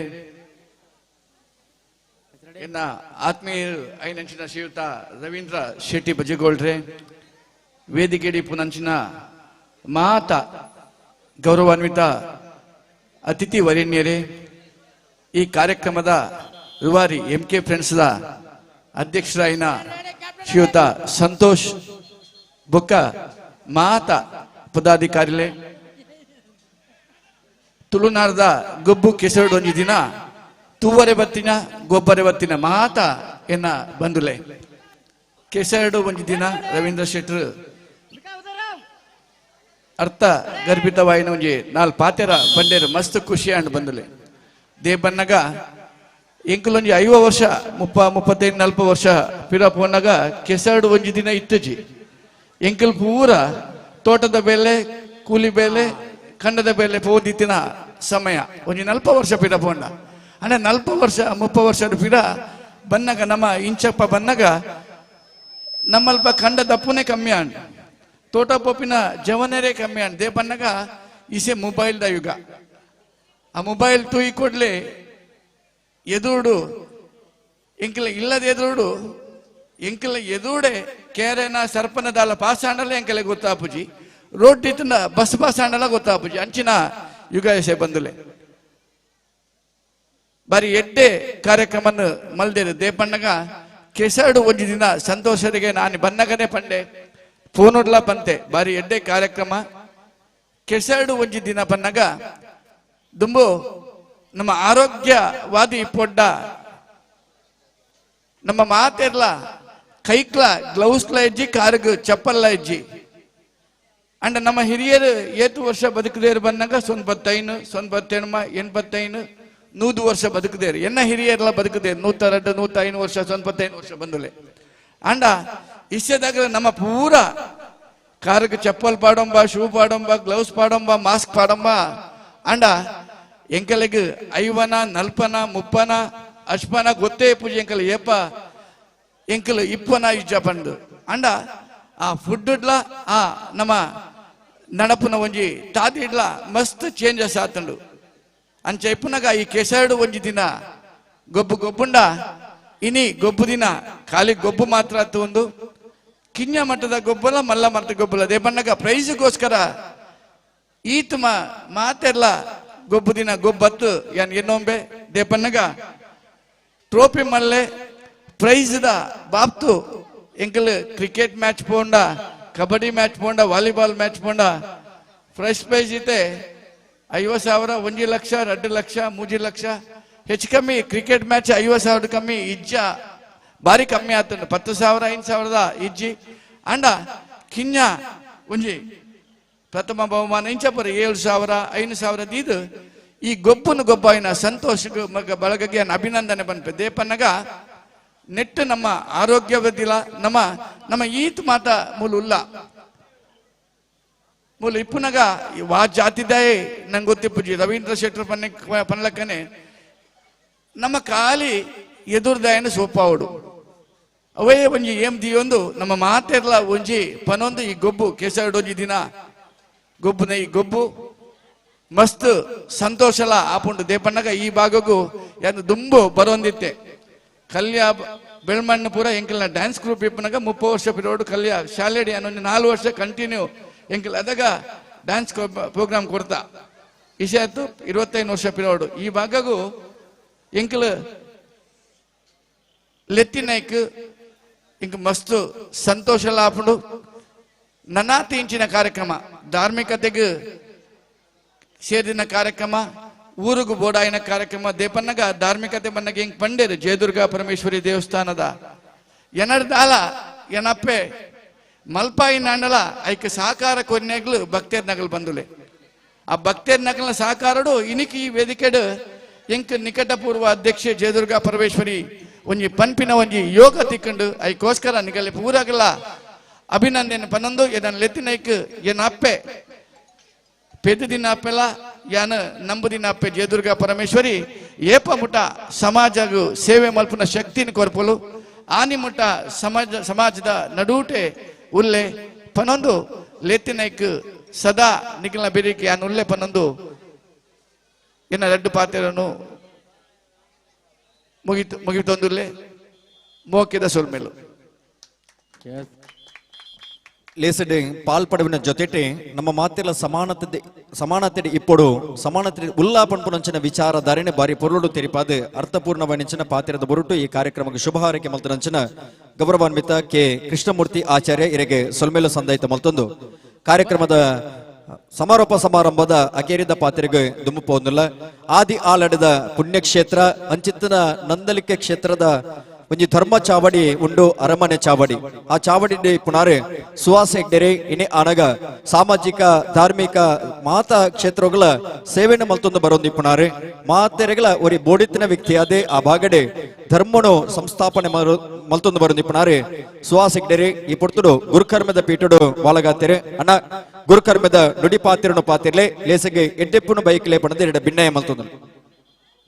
ಎನ್ನ ಆತ್ಮೀಯರು ಐನಂಚಿನ ಶ್ರೀಯುತ ರವೀಂದ್ರ ಶೆಟ್ಟಿ ಬಜಗೋಳ್ರೆ ವೇದಿಕೆಡಿ ಪುನಂಚಿನ ಮಾತ ಗೌರವಾನ್ವಿತ ಅತಿಥಿ ವರೇಣ್ಯರೇ ಈ ಕಾರ್ಯಕ್ರಮದ ರೂವಾರಿ ಎಂ ಕೆ ಫ್ರೆಂಡ್ಸ್ದ ಅಧ್ಯಕ್ಷರಾಯಿನ ಶ್ರೀಯುತ ಸಂತೋಷ್ ಬೊಕ್ಕ ಮಾತ ಪದಾಧಿಕಾರಿಲೆ ತುಳುನಾಡದ ಗೊಬ್ಬು ಕೆಸರುಡು ಒಂಜಿ ದಿನ ತೂವರೆ ಬತ್ತಿನ ಗೊಬ್ಬರೆ ಬತ್ತಿನ ಮಾತ ಎನ್ನ ಬಂದುಲೆ ಕೆಸರಡು ಒಂಜಿ ದಿನ ರವೀಂದ್ರ ಶೆಟ್ರು ಅರ್ಥ ಗರ್ಭಿತವಾಯಿನ ಒಂಜಿ ನಾಲ್ ಪಾತೆರ ಬಂಡೇರು ಮಸ್ತ್ ಖುಷಿ ಅಂಡ್ ಬಂದುಲೆ they ಬನ್ನಗ ಎಂಕುಲೊಂಜಿ 50 ವರ್ಷ 35 40 ವರ್ಷ ಪಿರ ಪೋನಾಗ ಕೆಸರಡು ಒಂಜಿ ದಿನ ಇತ್ತಜಿ ಎಂಕಲ್ ಪೂರ ತೋಟದ ಬೇಲೆ ಕೂಲಿ ಬೇಲೆ ಕಂಡದ ಬೇಲೆ ಪೋದಿತ್ತಿನ ಸಮಯ ಒಂಜಿ 40 ವರ್ಷ ಪಿರ ಪೋಂಡ ಅಂದ್ರೆ 40 ವರ್ಷ 30 ವರ್ಷ ಪಿರ ಬನ್ನಗ ನಮ್ಮ ಇಂಚಪ್ಪ ಬನ್ನಗ ನಮ್ಮಲ್ಪ ಕಂಡ ದಪ್ಪುನೇ ಕಮ್ಮಿ ಅಂಡ್ ತೋಟ ಪೋಪಿನ ಜವನರೇ ಕಮ್ಮಿ ಅಂಡ್ they ಬನ್ನಗ ಇಸೆ ಮೊಬೈಲ್ the ಯುಗ ಆ ಮೊಬೈಲ್ ತೂಯಿ ಕೊಡ್ಲೆ ಎದುರುಡು ಎಂಕಲ ಇಲ್ಲದ ಎದುರುಡು ಎಂಕಲ ಎದುರುಡೆ ಕೇರೆನ ಸರ್ಪನ ದಾಲ ಪಾಸಾಂಡಲ ಎಂಕಲೆ ಗೊತ್ತಾಪುಜಿ ರೋಡ್ ಇತ್ತನ ಬಸ್ ಪಾಸಾಂಡಲ ಗೊತ್ತಾಪುಜಿ ಅಂಚಿನ ಯುಗ ಎಸೆ ಬಂದುಲೆ ಬಾರಿ ಎಡ್ಡೆ ಕಾರ್ಯಕ್ರಮನ ಮಲ್ದೇರು ದೇಪಣ್ಣಗ ಕೆಸಡು ಒಂಜಿ ದಿನ ಸಂತೋಷರಿಗೆ ನಾನು ಬನ್ನಗನೆ ಪಂಡೆ ಫೋನುಡ್ಲ ಬಂತೆ ಬಾರಿ ಎಡ್ಡೆ ಕಾರ್ಯಕ್ರಮ ಕೆಸಡು ಒಂಜಿ ದಿನ ಬನ್ನಗ ದುಂಬು ನಮ್ಮ ಆರೋಗ್ಯವಾದಿ ಪೊಡ್ಡ ನಮ್ಮ ಮಾತೆರ್ಲ ಕೈಕ್ಲ ಗ್ಲೌಸ್ಲ ಇಜ್ಜಿ ಕಾರುಗು ಚಪ್ಪಲ್ಲ ಇಜ್ಜಿ ಅಂಡ ನಮ್ಮ ಹಿರಿಯರು ಏತು ವರ್ಷ ಬದುಕದೇರು ಬಂದಾಗ 95 98 85 100 ವರ್ಷ ಬದುಕದೇರು ಎನ್ನ ಹಿರಿಯರೆಲ್ಲ ಬದುಕದೇರು 102 105 ವರ್ಷ 95 ವರ್ಷ ಬಂದುಲೆ ಅಂಡ ಇಷ್ಟದಾಗ ನಮ್ಮ ಪೂರ ಕಾರುಗು ಚಪ್ಪಲ್ ಪಾಡೊಂಬ ಶೂ ಪಾಡೊಂಬ ಗ್ಲೌಸ್ ಪಾಡೊಂಬ ಮಾಸ್ಕ್ ಪಾಡೊಂಬ ಅಂಡ ಎಂಕಲೆಗ್ 50 40 30 ಅಶ್ಪನ ಗೊತ್ತೇ ಪೂಜೆ ಎಂಕಲ್ ಏಪ ಎಂಕಲ್ ಇಪ್ಪನ ಇಜ್ಜ ಪಂಡು ಅಂಡ ಆ ಫುಡ್ ಇಡ್ಲ ಆ ನಮ್ಮ ನಡಪುನ ಒಂಜಿ ತಾದಿ ಇಡ್ಲ ಮಸ್ತ್ ಚೇಂಜಸ್ ಆತಂಡು ಅಂಚ ಇಪ್ಪುನಗ ಈ ಕೆಸರಡು ಒಂಜಿ ದಿನ ಗೊಬ್ಬು ಗೊಬ್ಬುಂಡ ಇನಿ ಗೊಬ್ಬು ದಿನ ಖಾಲಿ ಗೊಬ್ಬು ಮಾತ್ರ ಆತು ಒಂದು ಕಿಂಜ ಮಟ್ಟದ ಗೊಬ್ಬಲ ಮಲ್ಲ ಮಟ್ಟದ ಗೊಬ್ಬಲ ಅದೇ ಬಣ್ಣಗ ಪ್ರೈಸ್ಗೋಸ್ಕರ ಈತ ಮಾತೆಲ್ಲ ಗೊಬ್ಬು ದಿನ ಗೊಬ್ಬತ್ತು ಯಾನ್ ಎನ್ನೊಂಬೆ ದೇಪನ್ನಗ ಟ್ರೋಫಿ ಮಲ್ಲೆ ಪ್ರೈಸ್ the ಬಾಪ್ತು ಎಂಕಲ್ ಕ್ರಿಕೆಟ್ ಮ್ಯಾಚ್ ಪೋಂಡ ಕಬಡ್ಡಿ ಮ್ಯಾಚ್ ಪೋಂಡ ವಾಲಿಬಾಲ್ ಮ್ಯಾಚ್ ಪೋಂಡ ಫ್ರೆಶ್ ಪ್ರೈಸ್ ಇತ್ತೆ 50,000 1 ಲಕ್ಷ 2 ಲಕ್ಷ 3 ಲಕ್ಷ ಹೆಚ್ಚು ಕಮ್ಮಿ ಕ್ರಿಕೆಟ್ ಮ್ಯಾಚ್ 50,000 ಕಮ್ಮಿ ಇಜ್ಜ ಬಾರಿ ಕಮ್ಮಿ ಆತಂಡು 10,000 5,000 ಇಜ್ಜಿ ಅಂಡ ಕಿಂಜ ಒಂಜಿ ಪ್ರಥಮ ಬಹುಮಾನ ಇಂಚಪುರ 7,000 5,000 ದೀದು ಈ ಗೊಬ್ಬನು ಗೊಬ್ಬಾಯಿನ ಸಂತೋಷ ಮಗ ಬಳಗಗೆ ಅಭಿನಂದನೆ ಬನ್ಪೆ ದೇಪನ್ನಗ ನೆಟ್ಟು ನಮ್ಮ ಆರೋಗ್ಯವದಿಲ್ಲ ನಮ್ಮ ನಮ್ಮ ಈತ್ ಮಾತ ಮೂಲ ಉಲ್ಲ ಮೂಲ ಇಪ್ಪುನಗ ವಾ ಜಾತಿದಾಯೇ ನಂಗೆ ಗೊತ್ತಿಪ್ಪುಜಿ ರವೀಂದ್ರ ಶೆಟ್ಟರ್ ಪನ್ನೆ ಪನ್ಲಕ್ಕನೆ ನಮ್ಮ ಖಾಲಿ ಎದುರ್ದಾಯನ ಸೋಪಾವುಡು ಅವೇ ಒಂಜಿ ಏಮ್ ದಿಯೊಂದು ನಮ್ಮ ಮಾತೆರ್ಲ ಒಂಜಿ ಪನೊಂದು ಈ ಗೊಬ್ಬು ಕೆಸರಡೊಂಜಿ ದಿನ ಗೊಬ್ಬುನ ಈ ಗೊಬ್ಬು ಮಸ್ತ್ ಸಂತೋಷಲ ಆಪುಂಡು ದೇಪಣ್ಣಗ ಈ ಭಾಗಕ್ಕೂ ಯಾರು ದುಂಬು ಬರೋಂದಿತ್ತೆ ಕಲ್ಯ ಬೆಳ್ಮಣ್ಣು ಪೂರ ಎಂಕಲ್ನ ಡ್ಯಾನ್ಸ್ ಗ್ರೂಪ್ ಇಪ್ಪನಾಗ 30 ವರ್ಷ ಪಿರೋಡು ಕಲ್ಯ ಶಾಲೆಡಿ ಅನ್ನೊಂದು 4 ವರ್ಷ ಕಂಟಿನ್ಯೂ ಎಂಕಲ್ ಅದಾಗ ಡ್ಯಾನ್ಸ್ ಪ್ರೋಗ್ರಾಮ್ ಕೊಡ್ತಾ ಇಶಾತು 25 ವರ್ಷ ಪಿರೋಡು ಈ ಭಾಗಗೂ ಎಂಕಲ್ ಲೆತ್ತಿನಾಯ್ಕ್ ಇಂಕ ಮಸ್ತ್ ಸಂತೋಷ ಲಾಪುಂಡು. ನನಾತಿ ಇಂಚಿನ ಕಾರ್ಯಕ್ರಮ ಧಾರ್ಮಿಕತೆಗೆ ಸೇರಿನ ಕಾರ್ಯಕ್ರಮ ಊರುಗು ಬೋಡಾಯಿನ ಕಾರ್ಯಕ್ರಮ ದೇಪನ್ನಗ ಧಾರ್ಮಿಕತೆ ಬನ್ನಗ ಹಿಂಗ್ ಪಂಡೇರು ಜಯದುರ್ಗಾ ಪರಮೇಶ್ವರಿ ದೇವಸ್ಥಾನದ ಎನರ್ದಾಲ ಏನಪ್ಪೆ ಮಲ್ಪಾಯಿ ನಾಂಡಲ ಐಕ ಸಹಕಾರ ಕೊನ್ಯಾಗ್ಲು ಭಕ್ತೇರ್ ನಗಲು ಬಂದುಲೆ. ಆ ಭಕ್ತೇರ್ ನಗಲ್ನ ಸಹಕಾರಡು ಇನಿಕಿ ಈ ವೇದಿಕೆಡು ಎಂಕ್ ನಿಕಟಪೂರ್ವ ಅಧ್ಯಕ್ಷೆ ಜಯದುರ್ಗಾ ಪರಮೇಶ್ವರಿ ಒಂಜಿ ಪನ್ಪಿನ ಒಂಜಿ ಯೋಗ ತಿಕ್ಕಂಡು ಐಕೋಸ್ಕರ ನಿಗಲೆ ಪೂರಾಗಲ ಅಭಿನಂದನೆ ಪನ್ನೊಂದು ಎದನ್ ಲೆತ್ತಿನೈಕ್ ಏನಪ್ಪೆ ಪೆದ್ದು ದಿನ ಅಪ್ಪೆಲ್ಲ ಯಾನ ನಂಬು ದಿನ ಅಪ್ಪೆ ಜಯದುರ್ಗಾ ಪರಮೇಶ್ವರಿ ಏಪ ಮುಟ ಸಮಾಜಗೂ ಸೇವೆ ಮಲ್ಪುನ ಶಕ್ತಿನ ಕೊರ್ಪಲು ಆನಿ ಮುಟ ಸಮಾಜದ ನಡೂಟೆ ಉಲ್ಲೆ ಪನ್ನೊಂದು ಲೆತ್ತಿನೈಕ್ ಸದಾ ನಿಖಿಲ್ನ ಬೆರಿಕೆ ಯಾನ್ ಉಲ್ಲೆ ಪನ್ನೊಂದು ಎನ್ನ ರಡ್ಡು ಪಾತ್ರನು ಮುಗಿತೊಂದುಲ್ಲೆ ಮೋಕಿದ ಸೊಲ್ಮೇಲು. ಲೇಸಡೆ ಪಾಲ್ಪಡವಿನ ಜೊತೆಟೆ ನಮ್ಮ ಮಾತೆಲ್ಲ ಸಮಾನತೆ ಸಮಾನತೆ ಇಪ್ಪಡು ಸಮಾನತೆ ಉಲ್ಲಾ ಪನ್ಪುನಂಚಿನ ವಿಚಾರಧಾರಣೆ ಬಾರಿ ಪೊರುಳು ತೆರಿಪಾದ ಅರ್ಥಪೂರ್ಣವನಿಂಚಿನ ಪಾತ್ರದ ಬೊರುಟು ಈ ಕಾರ್ಯಕ್ರಮಕ್ಕೆ ಶುಭ ಹಾರೈಕೆ ಮಲ್ತನಂಚಿನ ಗೌರವಾನ್ವಿತ ಕೆ ಕೃಷ್ಣಮೂರ್ತಿ ಆಚಾರ್ಯ ಇರೆಗೆ ಸೊಲ್ಮೇಲು ಸಂದಾಯಿತ ಮಲ್ತೊಂದು ಕಾರ್ಯಕ್ರಮದ ಸಮಾರೋಪ ಸಮಾರಂಭದ ಅಕೇರಿದ ಪಾತ್ರೆಗೆ ದುಮ್ಮುಪೋಂದುಲ್ಲ. ಆದಿ ಆಲಡದ ಪುಣ್ಯಕ್ಷೇತ್ರ ಅಂಚಿತ್ತನ ನಂದಲಿಕೆ ಕ್ಷೇತ್ರದ ಒಂಜಿ ಧರ್ಮ ಚಾವಡಿ ಉಂಡು ಅರಮನೆ ಚಾವಡಿ. ಆ ಚಾವಡಿ ಪುನಾರೆ ಸುಹಾಸ್ ಹೆಗ್ಡೆರೆ ಇನಿ ಆನಗ ಸಾಮಾಜಿಕ ಧಾರ್ಮಿಕ ಮಾತಾ ಕ್ಷೇತ್ರಗಳ ಸೇವೆಯನ್ನು ಮಲ್ತೊಂದು ಬರೋಂದಿ ಪುನಾರೆ ಮಾತೆರೆಗಳ ಒರಿ ಬೋಡಿತ್ತಿನ ವ್ಯಕ್ತಿಯಾದೆ ಆ ಭಾಗಡೆ ಧರ್ಮನು ಸಂಸ್ಥಾಪನೆ ಮಲ್ತೊಂದು ಬರೋಂದಿ ಪುನಾರೆ ಸುಹಾಸ್ ಹೆಗ್ಡೆರೆ ಈ ಪೊರ್ತುಡು ಗುರುಕರ್ಮದ ಪೀಠಡು ವಾಳಗಾತೆರೆ ಅಣ್ಣ ಗುರುಕರ್ಮದ ನುಡಿ ಪಾತಿರನು ಪಾತಿರ್ಲೆ ಲೇಸಗೆ ಎಡ್ಡೆಪ್ಪುನು ಬೈಕ್ಲೆ ಪಣದ ಎರಡು ಭಿನ್ನಯ ಮಲ್ತೊಂದು.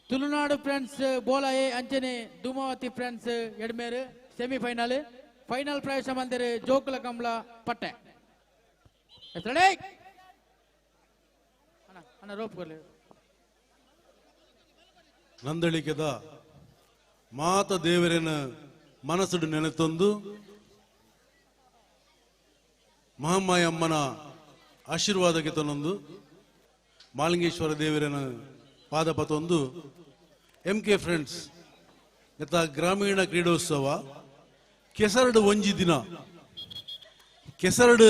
ತುಳುನಾಡು ಫ್ರೆಂಡ್ಸ್ ಬೋಲಾಯೆ ಅಂಚನೆ ಧೂಮಾವತಿ ಫ್ರೆಂಡ್ಸ್ ಎಡ್ಮೇರು ಸೆಮಿಫೈನಲ್ ಫೈನಲ್ ಪ್ರವೇಶ ಮಂದಿರ ಜೋಕುಲ ಕಂಬಳ ಪಟ್ಟೆ. ಅಣ್ಣ ರೋಪ್ ಕೊರ್ಲಿ. ನಂದಳಿಕೆದ ಮಾತ ದೇವರಿನ ಮನಸ್ಸುಡು ನೆನೆತೊಂದು ಮಹಾಮಾಯಮ್ಮನ ಆಶೀರ್ವಾದಕ್ಕೆ ತನ್ನೊಂದು ಮಾಲಿಂಗೇಶ್ವರ ದೇವರಿನ ಪಾದಪತೊಂದು ಎಂ ಕೆ ಫ್ರೆಂಡ್ಸ್ ಯಥ ಗ್ರಾಮೀಣ ಕ್ರೀಡೋತ್ಸವ ಕೆಸರಡು ಒಂಜಿ ದಿನ ಕೆಸರಡು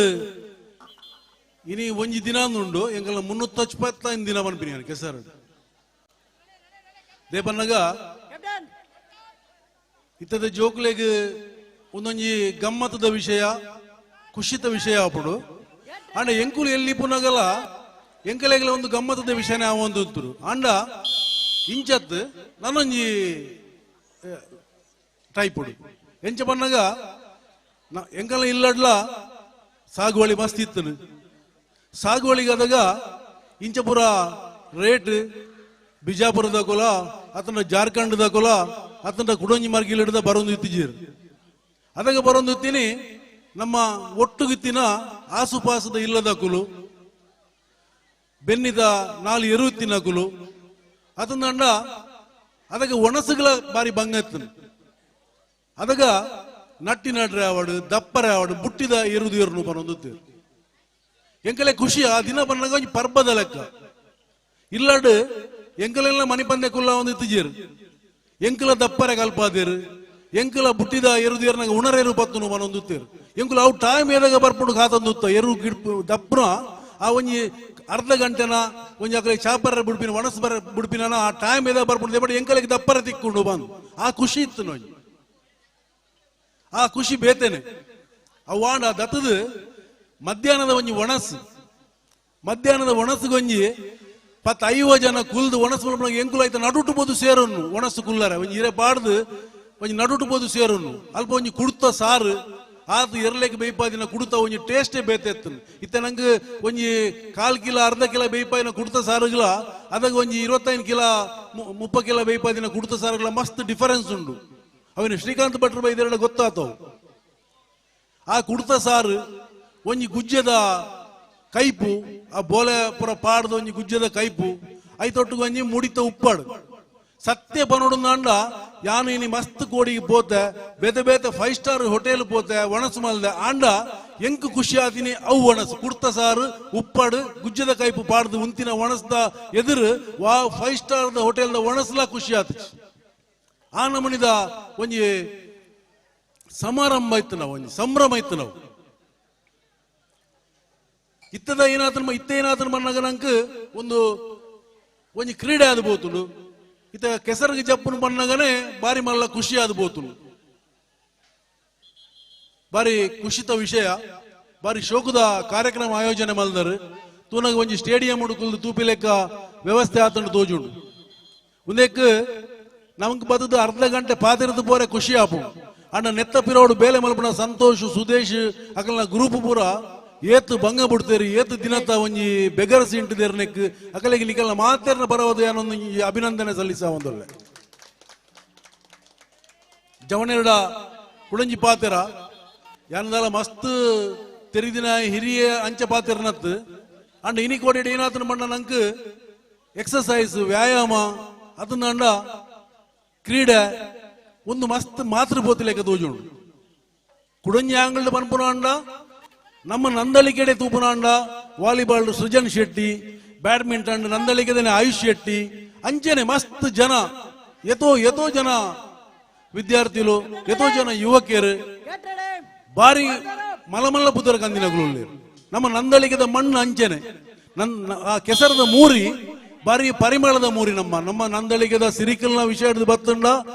ಇನಿ ಒಂಜಿ ದಿನ ಉಂಡು ಎಂಗಲ 375 ದಿನ ಪನ್ಪಿನಿ ಕೆಸರಡು ದೇಪನ್ನಗ ಇತ್ತದ ಜೋಕ್ಲೆಗ್ ಒಂದೊಂಜಿ ಗಮ್ಮತ್ತದ ವಿಷಯ ಖುಷಿತ ವಿಷಯ ಆಪುಡು ಅಂಡ ಎಂಕುಲು ಎಲ್ಲಿ ಪುನಗಲ ಎಂಕಲೆಗಲ ಒಂದು ಗಮ್ಮತ್ತದ ವಿಷಯನೇ ಒಂದು ಅಂಡ ಇಂಚತ್ ನಾನೊಂಜಿ ಟೈಪುಡು ಎಂಚ ಪನ್ನಗ ಎಂಕಲ ಇಲ್ಲಡ್ಲ ಸಾಗುವಳಿ ಮಸ್ತ್ ಇತ್ತನು ಸಾಗುವಳಿಗಾದಾಗ ಇಂಚಪುರ ರೇಟ್ ಬಿಜಾಪುರದ ಕೊಲ ಅತನ ಜಾರ್ಖಂಡದ ಕೊಲ ಅತನ ಕುಡೊಂಜಿ ಮಾರ್ಗಿಲಿಡ್ದ ಬರೊಂದು ಇತ್ತಿಜೀರು ಅದಾಗ ಬರೊಂದು ಇತ್ತೀನಿ ನಮ್ಮ ಒಟ್ಟುಗಿತ್ತಿನ ಆಸುಪಾಸದ ಇಲ್ಲದ ಕುಲು ಬೆನ್ನಿದ ನಾಲು ಎರುತ್ತಿನ ಕುಲು ಅದನ್ನ ಅದಕ್ಕೆ ಒಣಸುಗಳ ಬಾರಿ ಭಂಗ ಇತ್ತು ಅದಗ ನಟ್ಟಿ ನಡ್ರೆ ಆವಡು ದಪ್ಪರೆ ಆವಡು ಬುಟ್ಟಿದ ಎರುದು ಎರುನು ಬನ್ನೊಂದು ಎಂಕಲೆ ಖುಷಿ ಆ ದಿನ ಬನ್ನಾಗ ಒಂಜಿ ಪರ್ಬದ ಲೆಕ್ಕ ಇಲ್ಲಡು ಎಂಕಲೆಲ್ಲ ಮನಿಪಂದೆ ಕುಲ್ಲ ಒಂದು ಇತ್ತಿಜೇರು ಎಂಕಲ ದಪ್ಪರೆ ಕಲ್ಪಾದೇರು ಎಂಕಲ ಬುಟ್ಟಿದ ಎರುದು ಎರ್ನಾಗ ಉಣರೇರು ಪತ್ತುನು ಬನ್ನೊಂದುತ್ತೇರು ಎಂಕುಲ ಅವು ಟೈಮ್ ಏದಾಗ ಬರ್ಪುಡು ಖಾತಂದುತ್ತ ಎರು ಗಿಡ್ಪು ದಪ್ಪನ ಆ ಒಂಜಿ ಅರ್ಧ ಗಂಟೆನ ಒಂಜಿ ಅಕಲೆ ಚಾಪರ ಬುಡ್ಪಿನ ಒಣಸು ಬರ ಬುಡ್ಪಿನ ಆ ಟೈಮ್ ಏದಾಗ ಬರ್ಪುಡು ಬಟ್ ಎಂಕಲೆಗೆ ದಪ್ಪರ ತಿಕ್ಕೊಂಡು ಬಂದು ಆ ಖುಷಿ ಇತ್ತು ನೋಡಿ ಆ ಖುಷಿ ಬೇತೇನೆ ಅವಾಂಡ ದತ್ತದು ಮಧ್ಯಾಹ್ನದ ಒಂಜಿ ಒಣಸು ಮಧ್ಯಾಹ್ನದ ಒಣಸುಗೊಂಜಿ 10-50 ಜನ ಕುಲ್ದು ಒಣಸು ಮಲ್ಪನಾಗ ಎಂಕುಲು ಆಯ್ತು ನಡುಟು ಬೋದು ಸೇರನ್ನು ಒಣಸು ಕುಲ್ಲರ ಒಂಜಿ ಇರೆ ಪಾಡ್ದು ಒಂಜಿ ನಡುಟು ಬೋದು ಸೇರನ್ನು ಅಲ್ಪ ಒಂಜಿ ಕುಡ್ತ ಸಾರು ಆತು ಎರಲೇಕ ಬೇಯ್ಪಾದಿನ ಕುಡ್ತ ಒಂಜಿ ಟೇಸ್ಟೇ ಬೇತೆತ್ತು ಇತ್ತ ನಂಗೆ ಒಂಜಿ 1/4 ಕಿಲೋ ಅರ್ಧ ಕಿಲೋ ಬೇಯ್ಪಾಯಿನ ಕುಡ್ತ ಸಾರುಗಳ ಅದಾಗ ಒಂಜಿ 25 ಕಿಲೋ 30 ಕಿಲೋ ಬೇಯ್ಪಾದಿನ ಕುಡ್ತ ಸಾರುಗಳ ಮಸ್ತ್ ಡಿಫರೆನ್ಸ್ ಉಂಡು ಅವನು ಶ್ರೀಕಾಂತ್ ಭಟ್ರು ಬೈದೆರಡ ಗೊತ್ತಾತವು ಆ ಕುಡ್ತ ಸಾರು ಒಂಜಿ ಗುಜ್ಜದ ಕೈಪು ಆ ಬೋಲೆ ಪುರ ಪಾಡ್ದ ಒಂಜಿ ಗುಜ್ಜದ ಕೈಪು ಐತೊಟ್ಟಿಗೆ ಒಂಜಿ ಮುಡಿತ ಉಪ್ಪಾಡು ಸತ್ಯ ಬನೋಡು ಅಂಡ ಯಾನು ಇನಿ ಮಸ್ತ್ ಕೋಡಿಗೆ ಪೋತೆ ಬೇತೆ ಬೇತೆ 5 ಸ್ಟಾರ್ ಹೋಟೆಲ್ ಪೋತೆ ಒಣಸು ಮಲ್ದೆ ಆಂಡ ಎಂಕ್ ಖುಷಿ ಆತಿನಿ ಅವು ಒಣಸು ಕುರ್ತ ಸಾರು ಉಪ್ಪಾಡು ಗುಜ್ಜದ ಕೈಪು ಪಾಡ್ದು ಉಂತಿನ ಒಣಸ್ದ ಎದುರು ವಾ 5 ಸ್ಟಾರ್ the ಹೋಟೆಲ್ದ ಒಣಸ್ಲಾ ಖುಷಿ ಆತು. ಆ ನಮನಿದ ಒಂಜಿ ಸಮಾರಂಭ ಇತ್ತು ನಾವು, ಒಂಜಿ ಸಂಭ್ರಮ ಇತ್ತು ನಾವು. ಇತ್ತದ ಏನಾದ್ರು ಇತ್ತ ಏನಾದ್ರು ಮನ್ನಗ ನಂಗೆ ಒಂದು ಒಂಜಿ ಕ್ರೀಡೆ ಆದ ಬೋತುಂಡು. ಇತ್ತ ಕೆಸರಿಗೆ ಜಪ್ಪುನು ಬಣ್ಣಗನೆ ಬಾರಿ ಮಲ್ಲ ಖುಷಿ ಆದ ಬೋತುಂಡು. ಬಾರಿ ಖುಷಿತ ವಿಷಯ, ಬಾರಿ ಶೋಕದ ಕಾರ್ಯಕ್ರಮ ಆಯೋಜನೆ ಮಲ್ದರು. ತೂನಗ ಒಂಜಿ ಸ್ಟೇಡಿಯಂ ಉಡುಕುಲ್ದು ತೂಪಿ ಲೆಕ್ಕ ವ್ಯವಸ್ಥೆ ಆತಂಡು ತೋಜುಂಡು. ಒಂದೇಕ್ ನಮಕ್ ಬದದು ಅರ್ಧ ಗಂಟೆ ಪಾತಿರದು ಪೋರೆ ಖುಷಿ ಆಪು. ಅಣ್ಣ ನೆತ್ತ ಪಿರೋಡು ಬೇಲೆ ಮಲ್ಪುನ ಸಂತೋಷ್ ಸುದೇಶ್ ಅಕಲ್ನ ಗ್ರೂಪ್ ಪೂರ ಏತು ಭಂಗ ಬಿಡ್ತೇರಿ, ಏತು ದಿನತ ಒಂಜಿ ಬೆಗರಸಿ ಇಂಟುದೇರ್ನೆಕ್ ಅಕಲಿಗೆ ನಿಕಲ್ನ ಮಾತೇರ್ನ ಬರವದು ಏನೊಂದು ಅಭಿನಂದನೆ ಸಲ್ಲಿಸ ಒಂದೊಳ್ಳೆ ಜವನೆರಡ ಕುಡಂಜಿ ಪಾತೆರ ಯಾನದಾಲ ಮಸ್ತ್ ತೆರಿದಿನ ಹಿರಿಯ ಅಂಚ ಪಾತೆರ್ನತ್ತು. ಅಂಡ ಇನಿ ಕೋಡಿ ಏನಾತನ ಬಣ್ಣ ನಂಕ್ ಎಕ್ಸಸೈಸ್ ವ್ಯಾಯಾಮ ಅದನ್ನ ಅಂಡ ಕ್ರೀಡೆ ಒಂದು ಮಸ್ತ್ ಮಾತೃ ಲೆಕ್ಕ ತೋಜುಂಡು. ಕುಡಂಜಿ ಆಂಗಲ್ಡ್ ಪನ್ಪುನ ಅಂಡ ನಮ್ಮ ನಂದಳಿಕೆಡೆ ತೂಪುನಾಂಡ ವಾಲಿಬಾಲ್ ಸೃಜನ್ ಶೆಟ್ಟಿ, ಬ್ಯಾಡ್ಮಿಂಟನ್ ನಂದಳಿಕೆದನೆ ಆಯುಷ್ ಶೆಟ್ಟಿ, ಅಂಚನೆ ಮಸ್ತ್ ಜನ ಎತೋ ಎತೋ ಜನ ವಿದ್ಯಾರ್ಥಿಗಳು ಎತೋ ಜನ ಯುವಕಿಯರು ಬಾರಿ ಮಲಮಲ್ಲ ಪುದರ ಕಂದಿನಗಳು. ನಮ್ಮ ನಂದಳಿಕೆದ ಮಣ್ಣು ಅಂಚನೆ ನನ್ನ ಆ ಕೆಸರದ ಮೂರಿ ಬಾರಿ ಪರಿಮಳದ ಮೂರಿ. ನಮ್ಮ ನಮ್ಮ ನಂದಳಿಗೆದ ಸಿರಿಕಲ್ನ ವಿಷಯ ಹಿಡಿದು ಬತ್ತುಂಡ,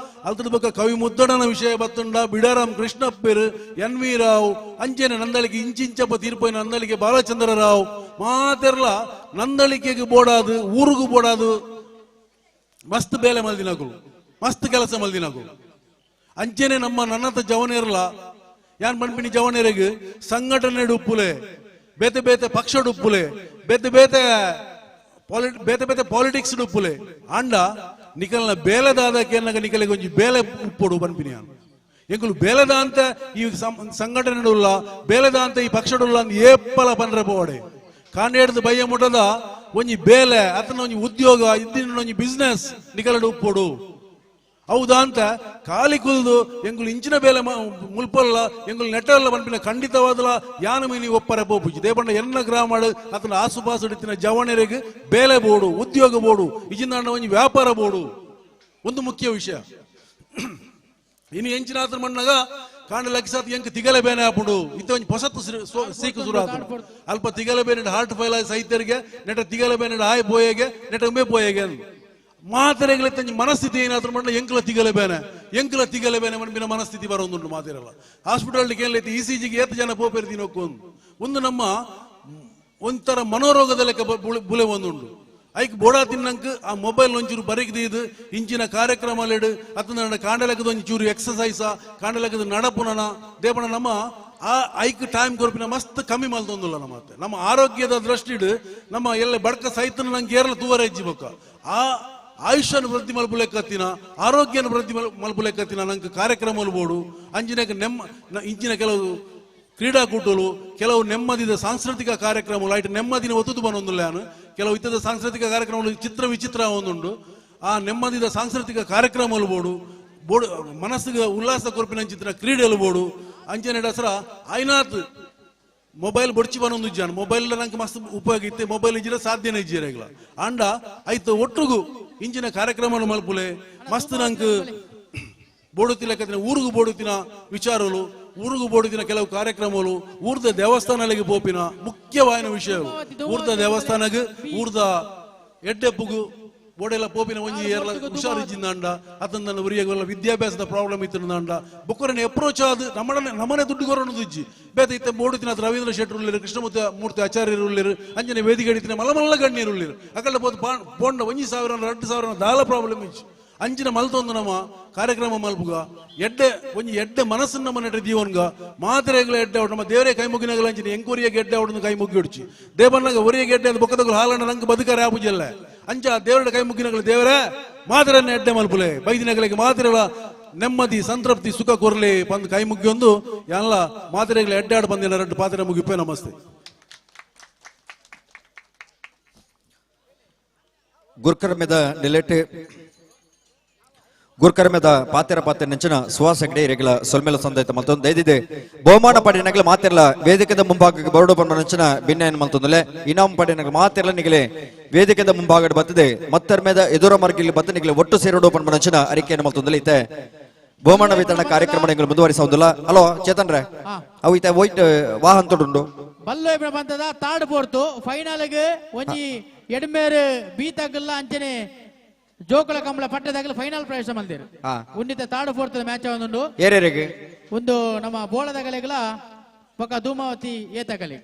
ಅಲ್ತದ ಬೊಕ್ಕ ಕವಿ ಮುದ್ದಣನ ವಿಷಯ ಬತ್ತುಂಡ, ಬಿಡಾರಾಮ್ ಕೃಷ್ಣಪ್ಪೇರು, ಎನ್ ವಿ ರಾವ್, ಅಂಚನೆ ನಂದಳಿಗೆ ಇಂಚಿಂಚಪ್ಪ ತೀರ್ಪೋಯಿನ ನಂದಳಿಗೆ ಬಾಲಚಂದ್ರ ರಾವ್ ಮಾತೆರ್ಲ ನಂದಳಿಕೆಗೆ ಬೋಡಾದು ಊರಿಗೂ ಬೋಡಾದು ಮಸ್ತ್ ಬೇಲೆ ಮಲ್ದಿನಗಳು, ಮಸ್ತ್ ಕೆಲಸ ಮಲ್ದಿನಗಳು. ಅಂಚನೆ ನಮ್ಮ ನನ್ನತ ಜವನೇರ್ಲ ಯಾನ್ ಪನ್ಪಿನಿ ಜವನೇರಿಗೆ ಸಂಘಟನೆ ಉಪ್ಪುಲೆ, ಬೇತೆ ಬೇತೆ ಪಕ್ಷ ಉಪ್ಪುಲೆ, ಬೇತೆ ಬೇತೆ ಬೇತೆ ಬೇತೆ ಪಾಲಿಟಿಕ್ಸ್ ಉಪ್ಪುಲೆ ಅಂಡ ನಿಕಲ್ನ ಬೇಲೆದಾದಕ್ಕೆ ನಿಕಲಿಗೆ ಒಂಜಿ ಬೇಲೆ ಉಪ್ಪೊಡು ಪನ್ಪಿನಿ. ಎಂಕುಲು ಬೇಲೆದ ಅಂತ ಈ ಸಂಘಟನೆ ಉಲ್ಲ, ಬೇಲೆದ ಅಂತ ಈ ಪಕ್ಷಡುಲ್ಲ ಅಂತ ಏಪಲ ಪನ್ರೆ ಪೋಡೆ ಕಾಂಡೇಡ್ದು ಬಯ್ಯ ಮುಟ್ಟದ ಒಂಜಿ ಬೇಲೆ ಅತನ ಒಂಜಿ ಉದ್ಯೋಗ ಇದ್ದಿನ ಒಂಜಿ ಬಿಸ್ನೆಸ್ ನಿಕಲಡು ಉಪ್ಪೊಡು. ಹೌದಾ ಅಂತ ಖಾಲಿ ಕುಲ್ದು ಎಂಗುಲು ಇಂಚಿನ ಬೇಲೆ ಮುಲ್ಪಲ್ಲ ಎಂಗುಲು ನೆಟ್ಟಲ್ಲ ಪನ್ಪಿನ ಖಂಡಿತವಾದಲ ಯಾನ ಮೀನಿ ಒಪ್ಪರೆ ಪೋಪುಜಿ. ದೇಪಂಡ ಎನ್ನ ಗ್ರಾಮ ಅತನ ಆಸುಪಾಸು ಇತ್ತಿನ ಜವಣರಿಗೆ ಬೇಲೆ ಬೋಡು, ಉದ್ಯೋಗ ಬೋಡು, ಇಜಿನ ಒಂಜಿ ವ್ಯಾಪಾರ ಬೋಡು ಒಂದು ಮುಖ್ಯ ವಿಷಯ. ಇನ್ನು ಎಂಚಿನಾತ್ರ ಮಣ್ಣಾಗ ಕಾಂಡ ಲಕ್ಷಾತ್ ಎಂಕ್ ತಿಗಲೆ ಬೇನೆ ಆಪುಂಡು ಇತ್ತ ಒಂಜಿ ಪೊಸತ್ತು ಸೀಕು ಸುರು ಆಪುಂಡು. ಅಲ್ಪ ತಿಗಲೆ ಬೇನೆ ಹಾರ್ಟ್ ಫೈಲ್ ಸೈತರಿಗೆ ನೆಟ ತಿಗಲೆ ಬೇನೆ ಆಯ್ ಪೋಯೆಗೆ ನೆಟ ಉಮ್ಮೆ ಪೋಯೆಗೆ ಮಾತೆರೆಗಳ ಮನಸ್ಥಿತಿ ಏನಾದ್ರೂ ಮಣ್ಣ ಎಂಕಲ ತಿಗಲೆ ಬೇನೆ ಎಂಕಲ ತಿಗಲೆ ಬೇನೆ ಮಣ್ಣಿನ ಮನಸ್ಥಿತಿ ಬರೋದುಂಟು. ಮಾತಿರಲ್ಲ ಹಾಸ್ಪಿಟಲ್ ಏನ್ಲೈತಿ ಇ ಸಿ ಜಿಗೆ ಏತ ಜನ ಪೋಪೆರ್ದಿ ನೋಕ್ಕೊಂದು ಒಂದು ನಮ್ಮ ಒಂಥರ ಮನೋರೋಗದ ಲೆಕ್ಕ ಬುಲೆ ಒಂದುಂಡು. ಐಕ್ ಬೋಡಾ ತಿನ್ನಂಕ್ ಆ ಮೊಬೈಲ್ ಒಂಚೂರು ಬರಿಗ್ದು ಇಂಚಿನ ಕಾರ್ಯಕ್ರಮ ಅತನ ಕಾಂಡಲೆಕ್ಕದ ಒಂಚೂರು ಎಕ್ಸಸೈಸ ಕಾಂಡಲೆಕ್ಕದ ನಡಪುನನ ದೇಪಣ ನಮ್ಮ ಆ ಐಕ್ ಟೈಮ್ ಕೊರ್ಪಿನ ಮಸ್ತ್ ಕಮ್ಮಿ ಮಲ್ತೊಂದುಲ್ಲ. ನಮ್ಮ ನಮ್ಮ ಆರೋಗ್ಯದ ದೃಷ್ಟಿಡ್ ನಮ್ಮ ಎಲ್ಲ ಬಡ್ಕ ಸೈತನ ನಂಗೆ ಏರಲ ತೂವರ ಹೆಜ್ಜಿ ಬೊಕ್ಕ ಆ ಆಯುಷ್ಯನ ವೃದ್ಧಿ ಮಲ್ಪುಲೆಕ್ಕತ್ತಿನ ಆರೋಗ್ಯನ ವೃದ್ಧಿ ಮಲ್ಪುಲೆಕ್ಕತ್ತಿನ ನಂಗೆ ಕಾರ್ಯಕ್ರಮలు ಬೋಡು. ಅಂಚಿನ ನೆಮ್ಮ ಇಂಚಿನ ಕೆಲವು ಕ್ರೀಡಾಕೂಟలు ಕೆಲವು ನೆಮ್ಮದಿದ ಸಾಂಸ್ಕೃತಿಕ ಕಾರ್ಯಕ್ರಮಗಳು ಐಟ್ ನೆಮ್ಮದಿನ ಒತ್ತುದು ಬನ್ನೊಂದುಲ್ಲ. ಕೆಲವು ಇತ್ತದ ಸಾಂಸ್ಕೃತಿಕ ಕಾರ್ಯಕ್ರಮಗಳು ಚಿತ್ರ ವಿಚಿತ್ರ ಒಂದುಂಡು. ಆ ನೆಮ್ಮದಿದ ಸಾಂಸ್ಕೃತಿಕ ಕಾರ್ಯಕ್ರಮಗಳು ಬೋಡು ಬೋಡು ಮನಸ್ಸಿಗೆ ಉಲ್ಲಾಸ ಕೊರ್ಪಿನ ಅಂಚಿತ್ರ ಕ್ರೀಡೆಲು ಬೋಡು. ಅಂಚನೆ ದಸರಾ ಐನಾತ್ ಮೊಬೈಲ್ ಬೊಡ್ಚಿ ಬನ್ನೊಂದು ಇಜ್ಜಾನು ಮೊಬೈಲ್ ನಂಗೆ ಮಸ್ತ್ ಉಪಯೋಗ ಇತ್ತೆ ಮೊಬೈಲ್ ಇಜ್ಜಿರ ಸಾಧ್ಯನೇ ಇಜ್ಜಿರಗ್ಲ ಅಂಡ ಐತ ಒಟ್ಟುಗು ಇಂಚಿನ ಕಾರ್ಯಕ್ರಮ ಮಲ್ಪುಲೆ ಮಸ್ತ್ ನಂಗೆ ಬೋಡುತ್ತಿಲ್ಲ ಊರುಗು ಬೋಡುತ್ತಿನ ವಿಚಾರಗಳು ಊರುಗು ಬೋಡುತ್ತಿನ ಕೆಲವು ಕಾರ್ಯಕ್ರಮಗಳು ಊರ್ದ ದೇವಸ್ಥಾನಗಳಿಗೆ ಪೋಪಿನ ಮುಖ್ಯವಾದ ವಿಷಯಗಳು ಊರ್ದ ದೇವಸ್ಥಾನಗೆ ಊರ್ದ ಎಡ್ಡೆಪ್ಪುಗು ಬೋಡೆಲ್ಲ ಪೋಪಿನ ಒಂಜಿ ಏರ್ಲ ಹುಷಾರಿಜ್ಜಿಂದ ಅಂಡ ಅತಂದನ ಉರಿಯಗಲ್ಲ ವಿದ್ಯಾಭ್ಯಾಸದ ಪ್ರಾಬ್ಲಮ್ ಇತ್ತಿನ ಅಂಡ ಬೊಕ್ಕರನೆ ಅಪ್ರೋಚ್ ಆದ ನಮ್ಮನೆ ನಮ್ಮನೆ ದುಡ್ಡು ಕೊರೋಣ ಇಜ್ಜಿ ಬೇತ ಇತ್ತೆ ಬೋಡುತ್ತಿನ ರವೀಂದ್ರ ಶೆಟ್ಟರು ಉಳ್ಳೇರು, ಕೃಷ್ಣಮೂರ್ತಿ ಮೂರ್ತಿ ಆಚಾರ್ಯರು ಉಳ್ಳೇರು, ಅಂಜನೆ ವೇದಿಕೆ ಹಿಡಿತಿನ ಮಲಮಲ್ಲ ಗಣ್ಯರು ಉಳ್ಳೇರು. ಅಕಲ್ಲ ಪೋದು ಪೋಂಡ 1000 2000 ದಾಲ ಪ್ರಾಬ್ಲಮ್ ಇಜ್ಜಿ. ಅಂಚಿನ ಮಲ್ತೊಂದು ನಮ್ಮ ಕಾರ್ಯಕ್ರಮ ಮಲ್ಪುಗ ಎಡ್ಡೆ ಒಂಜಿ ಎಡ್ಡೆ ಮನಸ್ಸನ್ನು ನಮ್ಮ ನೆಟ್ಟ ದೀವನ್ಗ ಮಾತ್ರೆಗಳ ಎಡ್ಡೆ ನಮ್ಮ ದೇವರೇ ಕೈ ಮುಗಿನಾಗಲ ಅಂಚಿನ ಎಂಕೂರಿಯ ಎಡ್ಡೆ ಅವಡನ್ನು ಕೈ ಮುಗಿ ಹೊಡ್ಚಿ ದೇವನ್ನಾಗ ಒರಿಯ ಎಡ್ಡೆ ಅದು ಬೊಕ್ಕದಗಳು ಹಾಲಣ್ಣ ನಂಗೆ ಬದುಕಾರೆ ಆಪುಜಲ್ಲ ಅಂಚ ದೇವರ ಕೈ ಮುಗಿನಗಳು ದೇವರೇ ಮಾತ್ರೆಯನ್ನು ಎಡ್ಡೆ ಮಲ್ಪುಲೆ ಬೈದಿನಗಳಿಗೆ ಮಾತ್ರೆಗಳ ನೆಮ್ಮದಿ ಸಂತೃಪ್ತಿ ಸುಖ ಕೊರಲಿ ಬಂದು ಕೈ ಮುಗಿಯೊಂದು ಎಲ್ಲ ಮಾತ್ರೆಗಳ ಎಡ್ಡಾಡು ಬಂದಿಲ್ಲ ಎರಡು ಪಾತ್ರೆ ಮುಗಿಪೆ. ನಮಸ್ತೆ. ಗುರುಕರ್ಮದ ನಿಲೆಟೆ ಗುರ್ಕರ್ಮೆದ ಪಾತೆರ ಪಾತೆರ ನೆಂಚಿನ ಸುಹಾಸ್ ಹೆಗ್ಡೆ ಇರೆಗಳ ಸೊಲ್ಮೆಲ ಸಂದೈತ ಮಲ್ತೊಂದು ದಯದಿದೆ ಬಹುಮಾನ ಪಡೆಯನಗಲ ಮಾತೆರ್ಲ ವೇದಿಕೆದ ಮುಂಭಾಗಕ್ಕೆ ಬರಡು ಪಂಡ ನೆಂಚಿನ ಭಿನ್ನ ಮಲ್ತೊಂದುಲೆ ಇನಾಮ್ ಪಡೆಯನಗಲ ಮಾತೆರ್ಲ ನಿಗಲೆ ವೇದಿಕೆದ ಮುಂಭಾಗಡ್ ಬತ್ತದೆ ಮತ್ತರ್ಮೆದ ಎದುರ ಮರ್ಗಿಲ್ ಬತ್ತ ನಿಗಲೆ ಒಟ್ಟು ಸೇರೋಡು ಪಂಡ ನೆಂಚಿನ ಅರಿಕೆಯನ್ನು ಮಲ್ತೊಂದುಲೆ ಇತ್ತೆ ಬಹುಮಾನ ವಿತರಣಾ ಕಾರ್ಯಕ್ರಮ ನಿಗಲು ಮುಂದುವರಿಸೋದಿಲ್ಲ. ಹಲೋ ಚೇತನ್ ರೇ, ಅವು ಇತ್ತೆ ವೈಟ್ ವಾಹನ ತೊಡುಂಡು ಬಲ್ಲು ಬಂತದ ತಾಡ್ ಪೋರ್ತು ಫೈನಲ್ ಗೆ ಒಂಜಿ ಎಡ್ಮೇರು ಬೀತಾಗಲ್ಲ ಅಂಚನೆ ಜೋಕುಲ ಕಂಬಳ ಪಟ್ಟದಾಗಲ ಫೈನಲ್ ಪ್ರವೇಶ ಮಲ್ದೇರು. ಉನ್ನಿತ ತಾಡ್ ಫೋರ್ತ್ ಮ್ಯಾಚ್ ಒಂದುಂಡು ಏರೇರಿಗೆ ಒಂದು ನಮ್ಮ ಬೋಳದಗಲೆಗಳ ಬೊಕ ಧೂಮಾವತಿ ಏತಗಲೆ.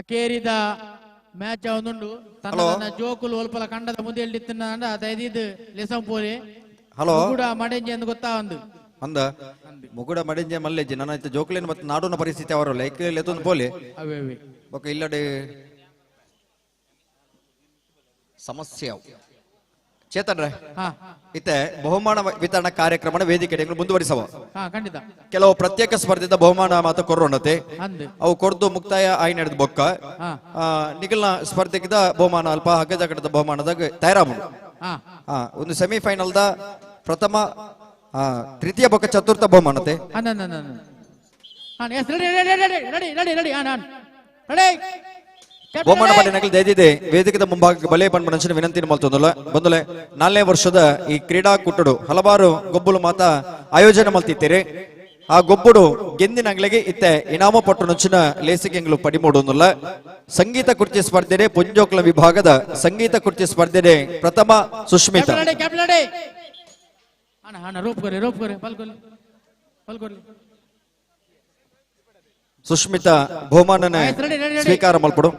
ಅಕೇರಿದ ಮ್ಯಾಚ್ ಒಂದುಂಡು ತನ್ನ ಜೋಕುಲು ಒಲ್ಪಲ ಕಂಡದ ಮುಂದೆ ಎಲ್ಲಿತ್ತಿನ ದಯದಿದ್ದು ಲೆಸಂಪೋರಿ. ಹಲೋ ಮುಗುಡ ಮಡೆಂಜೆ ಎಂದು ಗೊತ್ತಾ ಒಂದು ಅಂದ ಮುಗುಡ ಮಡೆಂಜೆ ಮಲ್ಲೆಜ್ಜಿ ನನ್ನ ಇತ್ತ ಜೋಕುಲೇನು ಮತ್ತೆ ನಾಡುನ ಪರಿಸ್ಥಿತಿ ಅವರಲ್ಲ ಐಕ್ಲೆ ಎತ್ತೊಂದು ಪೋಲಿ ಬೊಕ ಇಲ್ಲಡೆ ಸಮಸ್ಯೆ ಅವು. ಚೇತನ್ ರೇ, ಇತ್ತೆ ಬಹುಮಾನ ವಿತರಣಾ ಕಾರ್ಯಕ್ರಮದ ವೇದಿಕೆ ಮುಂದುವರಿಸುವ ಖಂಡಿತ ಕೆಲವು ಪ್ರತ್ಯೇಕ ಸ್ಪರ್ಧೆದ ಬಹುಮಾನ ಮಾತ ಕೊರೋಣತೆ ಅವು ಕೊರ್ದು ಮುಕ್ತಾಯ ಆಯ್ ನಡೆದ ಬೊಕ್ಕ ನಿಗಲ್ನ ಸ್ಪರ್ಧೆಗಿದ ಬಹುಮಾನ ಅಲ್ಪ ಹಗ್ಗಜಗಡದ ಬಹುಮಾನದಾಗ ತಯಾರಾಗುಂಡು. ಒಂದು ಸೆಮಿಫೈನಲ್ the ಪ್ರಥಮ ತೃತೀಯ ಬೊಕ್ಕ ಚತುರ್ಥ ಬಹುಮಾನತೆ. ಬಹುಮಾನ ಪಡೆಯನಗಲು ದಯದಿದೆ ವೇದಿಕೆದ ಮುಂಭಾಗಕ್ಕೆ ಬಲೆ ಪಂಡ ಮನುಷ್ಯನ ವಿನಂತಿ ಮಲ್ತೊಂದುಲ್ಲ ಬಂದುಲೆ ನಾಲ್ನೇ ವರ್ಷದ ಈ ಕ್ರೀಡಾಕೂಟಡು ಹಲವಾರು ಗೊಬ್ಬುಲು ಮಾತ ಆಯೋಜನೆ ಮಲ್ತಿತ್ತೀರಿ. ಆ ಗೊಬ್ಬುಡು ಗೆಂದಿನಂಗ್ಲಿಗೆ ಇತ್ತೆ ಇನಾಮ ಪಟ್ಟು ನಂಚಿನ ಲೇಸಿಗೆಂಗ್ಲು ಪಡಿಮೂಡುಂದುಲ್ಲ. ಸಂಗೀತ ಕುರ್ಚಿ ಸ್ಪರ್ಧೆ ಪುಂಜೋಕ್ಲ ವಿಭಾಗದ ಸಂಗೀತ ಕುರ್ಚಿ ಸ್ಪರ್ಧೆ ಪ್ರಥಮ ಸುಷ್ಮಿತಾ. ಸುಷ್ಮಿತಾ ಬಹುಮಾನನ ಸ್ವೀಕಾರ ಮಲ್ಪಡು.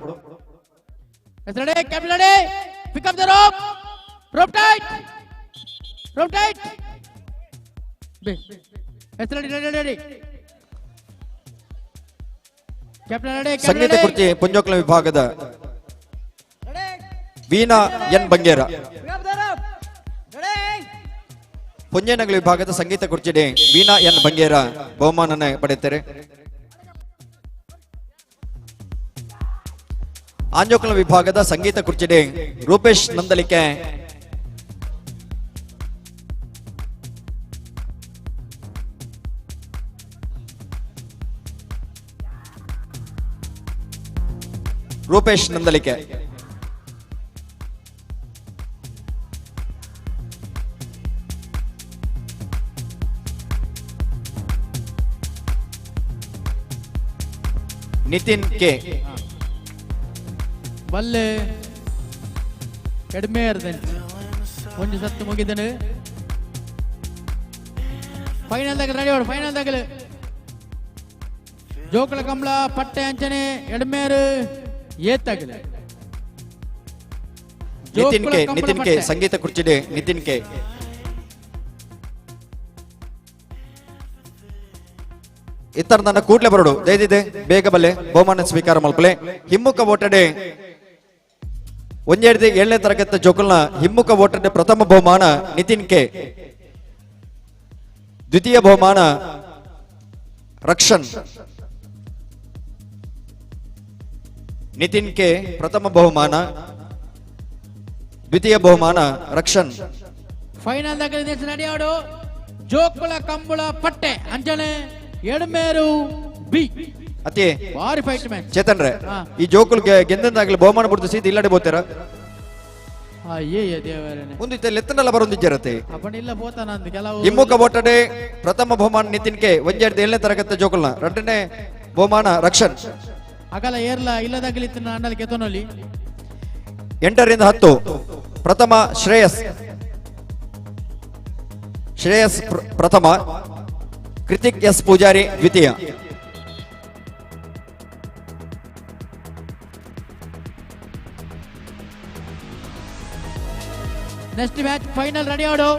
ಸಂಗೀತ ಕುರ್ಚಿ ಪುಂಜೋಕ್ಲ ವಿಭಾಗದ ವೀಣಾ ಎನ್ ಬಂಗೇರ. ಪುಂಜನಗಲ ವಿಭಾಗದ ಸಂಗೀತ ಕುರ್ಚಿ ವೀಣಾ ಎನ್ ಬಂಗೇರ ಬಹುಮಾನನ ಪಡೆಯುತ್ತಾರೆ. ಆಂಜೋಕ್ಲ ವಿಭಾಗದ ಸಂಗೀತ ಕುರ್ಚಿಡೆ ರೂಪೇಶ್ ನಂದಲಿಕೆ. ರೂಪೇಶ್ ನಂದಲಿಕೆ. ನಿತಿನ್ ಕೆ. ಬಲ್ಲೆ ಎಡ್ಮೇರ್ ಒಂಜಿ ಸತ್ತು ಮುಗಿದನು. ಫೈನಲ್ ದಾಗ ರೆಡಿ ಅವಳು ಫೈನಲ್ ದಾಗಲು ಜೋಕುಲ ಕಂಬಳ ಪಟ್ಟೆ ಅಂಚನೆ ಎಡ್ಮೇರ್ ಏತ್ತಾಗಲೆ. ನಿತಿನ್ ಕೆ ನಿತಿನ್ ಕೆ ಸಂಗೀತ ಕುರ್ಚಿಡೆ ನಿತಿನ್ ಕೆ. ಇತ್ತರ ನನ್ನ ಕೂಡ್ಲೆ ಬರೋಡು ದಯದಿದೆ ಬೇಗ ಬಲ್ಲೆ ಬಹುಮಾನ ಸ್ವೀಕಾರ ಮಲ್ಪಲೆ. ಹಿಮ್ಮುಖ ಓಟಡೆ ಒಂಜೆಡ್ದು ಏಳನೇ ತರಗತಿ ಜೋಕುಲ್ನ ಹಿಮ್ಮುಖ ಓಟಡೆ ಪ್ರಥಮ ಬಹುಮಾನ ನಿತಿನ್ ಕೆ, ದ್ವಿತೀಯ ಬಹುಮಾನ ರಕ್ಷನ್. ನಿತಿನ್ ಕೆ ಪ್ರಥಮ ಬಹುಮಾನ, ದ್ವಿತೀಯ ಬಹುಮಾನ ರಕ್ಷನ್. ಫೈನಲ್ ನಡೆಯೋಡು ಜೋಕುಲ ಕಂಬಳ ಪಟ್ಟೆ ಅಂಜನೆ ಎಡ್ಮೇರು ಬಿ. ಅತಿ ಬಾರಿ ಫೈಟ್ ಮ್ಯಾಚ್ ಚೇತನ್ ರೇ, ಈ ಜೋಕುಲ್ ಗೆದ್ದಂದಾಗ್ಲಿ ಬಹುಮಾನ ಬಿಡ್ತು ಸೀದ ಇಲ್ಲಡೆ ಬೋತಾರ ಒಂದು ಲೆತ್ತನೆಲ್ಲ ಬರೊಂದಿಜ್ಜರತೆ ಹಿಮ್ಮುಖ ಓಟಡೆ ಪ್ರಥಮ ಬಹುಮಾನ ನಿತಿನ್ ಕೆ ಒಂಜೆಡ್ದು ಏಳನೇ ತರಗತಿ ಜೋಕುಲ್ನ ಎರಡನೇ ಬಹುಮಾನ ರಕ್ಷನ್. ಅಗಲ ಏರ್ಲ ಇಲ್ಲದಾಗಲಿ ಅಣ್ಣಲ್ಲಿ ಕೆತ್ತನಲ್ಲಿ. 8 ರಿಂದ 10 ಪ್ರಥಮ ಶ್ರೇಯಸ್, ಶ್ರೇಯಸ್ ಪ್ರಥಮ, ಕೃತಿಕ್ ಎಸ್ ಪೂಜಾರಿ ದ್ವಿತೀಯ. ನೆಕ್ಸ್ಟ್ ಮ್ಯಾಚ್ ಫೈನಲ್ ರೆಡಿ ಆಡು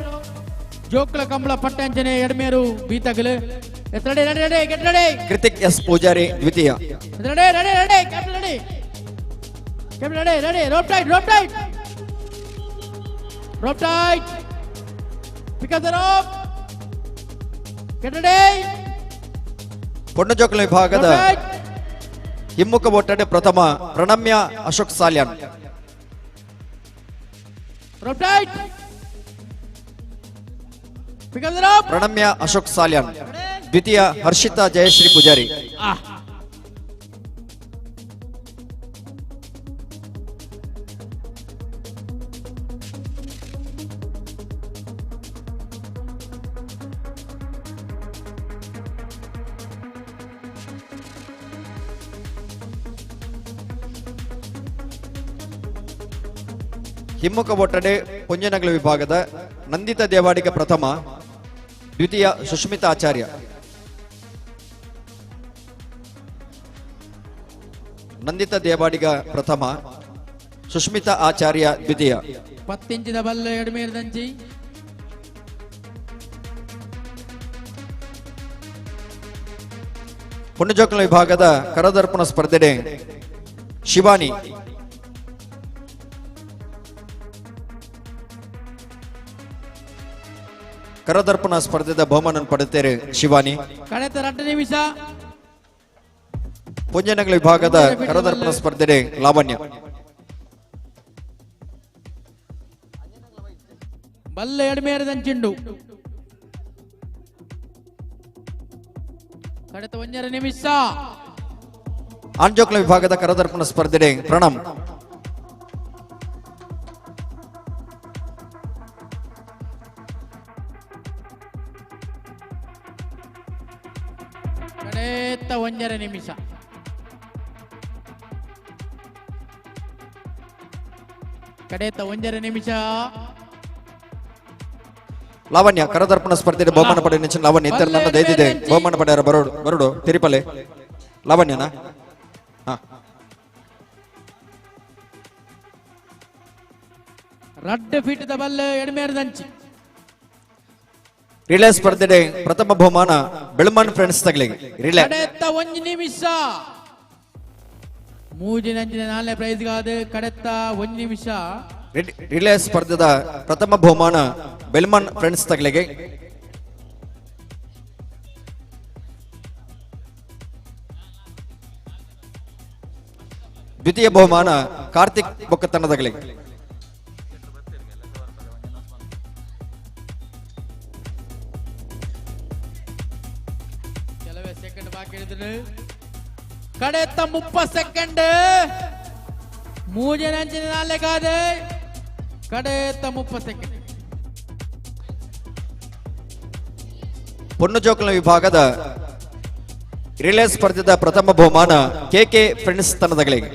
ಜೋಕುಲ ಕಂಬಳ ಪಟ್ಟೆ ಅಂಚನೆ ಎಡ್ಮೇರು ಬೀತಗಲು. Ready ready ready get ready. Kritik S Poojari ದ್ವಿತೀಯ. Ready ready ready captain ready captain ready ready rope tight rope tight rope tight pick up the rope. ಪೊಣ್ಣು ಜೋಕುಲ ವಿಭಾಗದ ಹಿಮ್ಮುಖ ಓಟಡ್ ಪ್ರಥಮ ಪ್ರಣಮ್ಯ ಅಶೋಕ್ ಸಾಲ್ಯಾನ್. ಪ್ರಣಮ್ಯ ಅಶೋಕ್ ಸಾಲ್ಯಾನ್. ದ್ವಿತೀಯ ಹರ್ಷಿತಾ ಜಯಶ್ರೀ ಪೂಜಾರಿ. ಹಿಮ್ಮುಖ ಒಟ್ಟಡೆ ಪೊಂಜನಗಲ ವಿಭಾಗದ ನಂದಿತಾ ದೇವಾಡಿಗ ಪ್ರಥಮ, ದ್ವಿತೀಯ ಸುಷ್ಮಿತಾ ಆಚಾರ್ಯ. ನಂದಿತಾ ದೇವಾಡಿಗ ಪ್ರಥಮ, ಸುಷ್ಮಿತಾ ಆಚಾರ್ಯ ದ್ವಿತೀಯ. 10 ಇಂಚಿದ ಬಲ್ಲ ಎಡಮೇರ್ದಂಚಿ. ಪೊಣ್ಣುಜೋಕಲ ವಿಭಾಗದ ಕರದರ್ಪಣ ಸ್ಪರ್ಧೆ ಶಿವಾನಿ. ಕರದರ್ಪಣ ಸ್ಪರ್ಧೆದ ಬಹುಮಾನ ಪಡೆಯುತ್ತಾರೆ ಶಿವಾನಿ. ಕಳೆದ 2 ನಿಮಿಷ. ಪುಂಜನಗಲ ವಿಭಾಗದ ಕರದರ್ಪಣ ಸ್ಪರ್ಧೆ ಲಾವಣ್ಯ. ಬಲ್ಲ ಎಡಮೇರದಂಚಿಂಡು. ಕಳೆದ 1.5 ನಿಮಿಷ. ಆಂಜೋಕ್ಲ ವಿಭಾಗದ ಕರದರ್ಪಣ ಸ್ಪರ್ಧೆ ಪ್ರಣಮ್. ಕಡೆತ 1.5 ನಿಮಿಷ. ಕಡೆತ 1.5 ನಿಮಿಷ. ಲಾವಣ್ಯ ಕರದರ್ಪಣ ಸ್ಪರ್ಧೆ ಬಹುಮಾನ ಪಡೆಯ ಲಾವಣ್ಯ ಇತರ ನನ್ನ ದಯದಿದೆ ಬಹುಮಾನ ಪಡೆಯರ ಬರೋಡು ಬರೋಡು ತಿರುಪಲೆ ಲಾವಣ್ಯನಾ? ರಡ್ಡು ಫೀಟ್ ಬಲ್ಲ ಎಡಮೇರದಂಚಿ. ರಿಲೇ ಸ್ಪರ್ಧೆ ಪ್ರಥಮ ಬಹುಮಾನ ಬೆಳಮನ್ ಫ್ರೆಂಡ್ಸ್ ತಗಲಿಗೆ ರಿಲೇ. ಕಡೆತ್ತ 1 ನಿಮಿಷ. ಮೂಜಿನಂಚಿನ ನಾಲ್ನೇ ಪ್ರೈಸ್ ಗಾದ ಕಡೆತ್ತ 1 ನಿಮಿಷ. ರಿಲೇ ಸ್ಪರ್ಧೆದ ಪ್ರಥಮ ಬಹುಮಾನ ಬೆಲ್ಮನ್ ಫ್ರೆಂಡ್ಸ್ ತಗಲಿಗೆ. ದ್ವಿತೀಯ ಬಹುಮಾನ ಕಾರ್ತಿಕ್ ಬೊಕ್ಕತನದಗಳಿಗೆ. ಕೆಲವೇ ಸೆಕೆಂಡ್ ಬಾಕಿ ಇದ್ರೆ ಕಡೆತ್ತ 30 ಸೆಕೆಂಡ್. ಮೂಜಿನಂಚಿನ ನಾಲ್ನೇ ಗಾದೆ ಕಡೆತ್ತ 30 ಸೆಕೆಂಡ್. ಪೊಣ್ಣುಜೋಕಲ ವಿಭಾಗದ ರಿಲೇ ಸ್ಪರ್ಧೆದ ಪ್ರಥಮ ಬಹುಮಾನ ಕೆಕೆ ಫ್ರೆಂಡ್ಸ್ ತಂಡದಗಳಿಗೆ.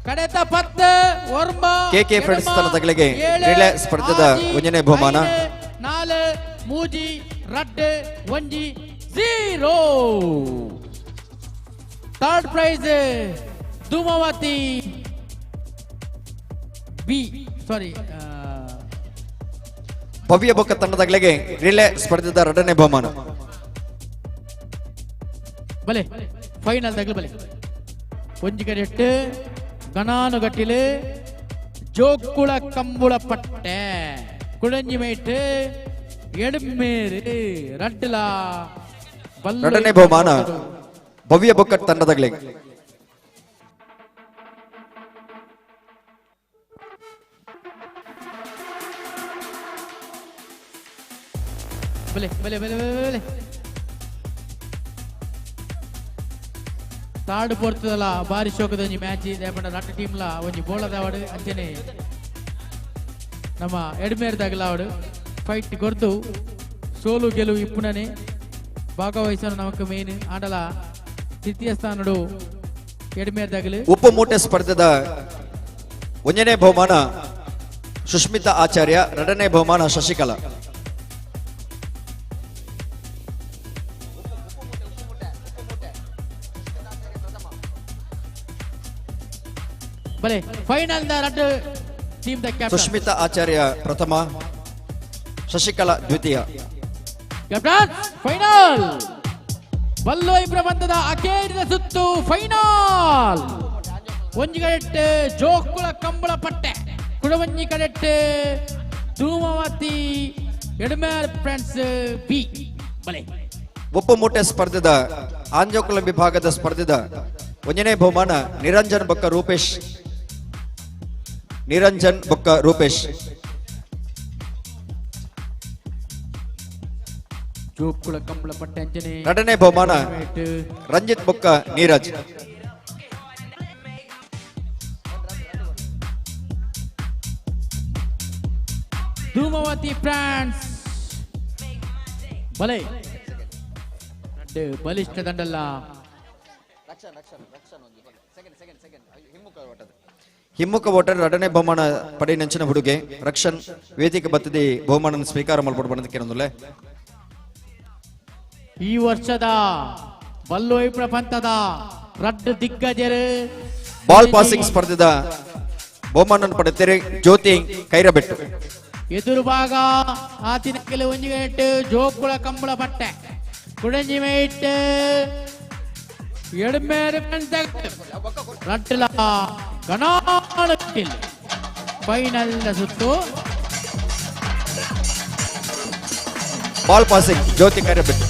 ಕಡೆತ 10 9 ಕೆಕೆ ಫ್ರೆಂಡ್ಸ್ ತಂಡದಗಳಿಗೆ ರಿಲೇ ಸ್ಪರ್ಧೆದ ಒಂದನೇ ಬಹುಮಾನ. 4 3 2 1 0. Third prize Dhumavati B sorry Bhavya ಬೊಕ್ಕ ತಂಡದಗಳಿಗೆ ರಿಲೇ ಸ್ಪರ್ಧೆದ ಎರಡನೇ ಬಹುಮಾನ. ಬಲೆ ಫೈನಲ್ ತಗಲು ಬಲೆ ಒಂಜಿ ಕಡೆಟ್ಟು ಗಣಾನು ಗಟ್ಟಿಲು ಜೋಕುಳ ಕಂಬುಳ ಪಟ್ಟೆ ಕುಳಂಜಿ ಮೇಟ್ ಎಡ್ಮೇರು ರಡ್ಡಲ ಎರಡನೇ ಬಹುಮಾನ ಭವ್ಯ ಬೊಕ್ಕ ತಂಡದಗಳಿಗೆ. ಬಲೆ ಬಲೆ ಬಲೆ ಬಲೆ ಬಲೆ ಥರ್ಡ್ ಪೋರ್ತದಲ್ಲ ಬಾರಿ ಶೋಕದ ಒಂಜಿ ಮ್ಯಾಚ್ ದೇಪಂಡ ರಟ್ಟ ಟೀಮ್ಲ ಒಂಜಿ ಬೋಳದವಡು ಅಂಚನೆ ನಮ್ಮ ಎಡ್ಮೇರ್ದಾಗಲ ಅವಡು ಫೈಟ್ ಕೊರ್ದು ಸೋಲು ಗೆಲುವು ಇಪ್ಪುನನೆ ಭಾಗವಹಿಸಲು ನಮಕ್ ಮೇನ್ ಆಂಡಲ ತೃತೀಯ ಸ್ಥಾನಡು ಎಡ್ಮೇರ್ದಾಗಲು. ಉಪ್ಪು ಮೂಟೆ ಸ್ಪರ್ಧೆದ ಒಂದನೇ ಬಹುಮಾನ ಸುಷ್ಮಿತಾ ಆಚಾರ್ಯ, ಎರಡನೇ ಬಹುಮಾನ ಶಶಿಕಲಾ. ಬಲೆ ಫೈನಲ್ the ರಡ್ಡು team the captain Sushmita Acharya ಪ್ರಥಮ, ಶಶಿಕಲಾ ದ್ವಿತೀಯ. ಕ್ಯಾಪ್ಟನ್ ಫೈನಲ್ ಬಲ್ಲೋಯ್ ಪ್ರಬಂಧದ ಅಖೇರಿನ ಸುತ್ತು ಫೈನಲ್. ಒಂಜಿ ಕಡೆಟ್ ಜೋಕುಳ ಕಂಬಳ ಪಟ್ಟೆ, ಕುಡವಂಜಿ ಕಡೆಟ್ ಧೂಮವತಿ ಎಡ್ಮೇರ್ ಫ್ರೆಂಡ್ಸ್ ಬಿ ಬಲೆ. ಒಪ್ಪು ಮೂಟೆ ಸ್ಪರ್ಧೆದ ಆಂಜೋಕುಲ ವಿಭಾಗದ ಸ್ಪರ್ಧೆದ ಒಂಜನೇ ಬಹುಮಾನ ನಿರಂಜನ್ ಬೊಕ್ಕ ರೂಪೇಶ್, ನಿರಂಜನ್ ಬೊಕ್ಕ ರೂಪೇಶ್. ಜೋಕುಳ ಕಂಬಳ ಪಟ್ಟೆ ಅಂಚನೆ ಎರಡನೇ ಬಹುಮಾನ ರಂಜಿತ್ ಬೊಕ್ಕ ನೀರಜ್. ಧೂಮವತಿ ಫ್ರಾನ್ಸ್ ಬಲೆ ಬಲಿಷ್ಠ ದಂಡಲ್ಲ. ಹಿಮ್ಮುಖ ವೋಟರ್ ಎರಡನೇ ಬಹುಮಾನ ಪಡೆಯಿನಂಚಿನ ಹುಡುಗೆ ರಕ್ಷನ್ ವೇದಿಕೆ ಬತ್ತದಿ ಬಹುಮಾನ ಸ್ವೀಕಾರ ಮಲ್ಪೊಡು ಬಂದಕ್ಕೆ. ಈ ವರ್ಷದ ಬಲ್ಲೋಯ್ ಪ್ರಪಂಚದ ರಡ್ಡು ದಿಗ್ಗಜರು ಬಾಲ್ ಪಾಸಿಂಗ್ ಸ್ಪರ್ಧೆದ ಬಹುಮಾನ ಪಡೆಯುತ್ತಾರೆ ಜ್ಯೋತಿ ಕೈರಬೆಟ್ಟು. ಎದುರು ಭಾಗ ಆತಿನ ಕೆಲವು ಒಂಜಿಗೆ ಜೋಕುಳ ಕಂಬಳ ಪಟ್ಟೆ ಕುಡಂಜಿ ಮೇಟ್ ಎಡ್ಮೇರು ರಡ್ಡಲ ಗಣಾಳಕ್ಕಿಲ್ಲ ಫೈನಲ್ ಸುತ್ತು. Ball passing Jyothi Kairabettu.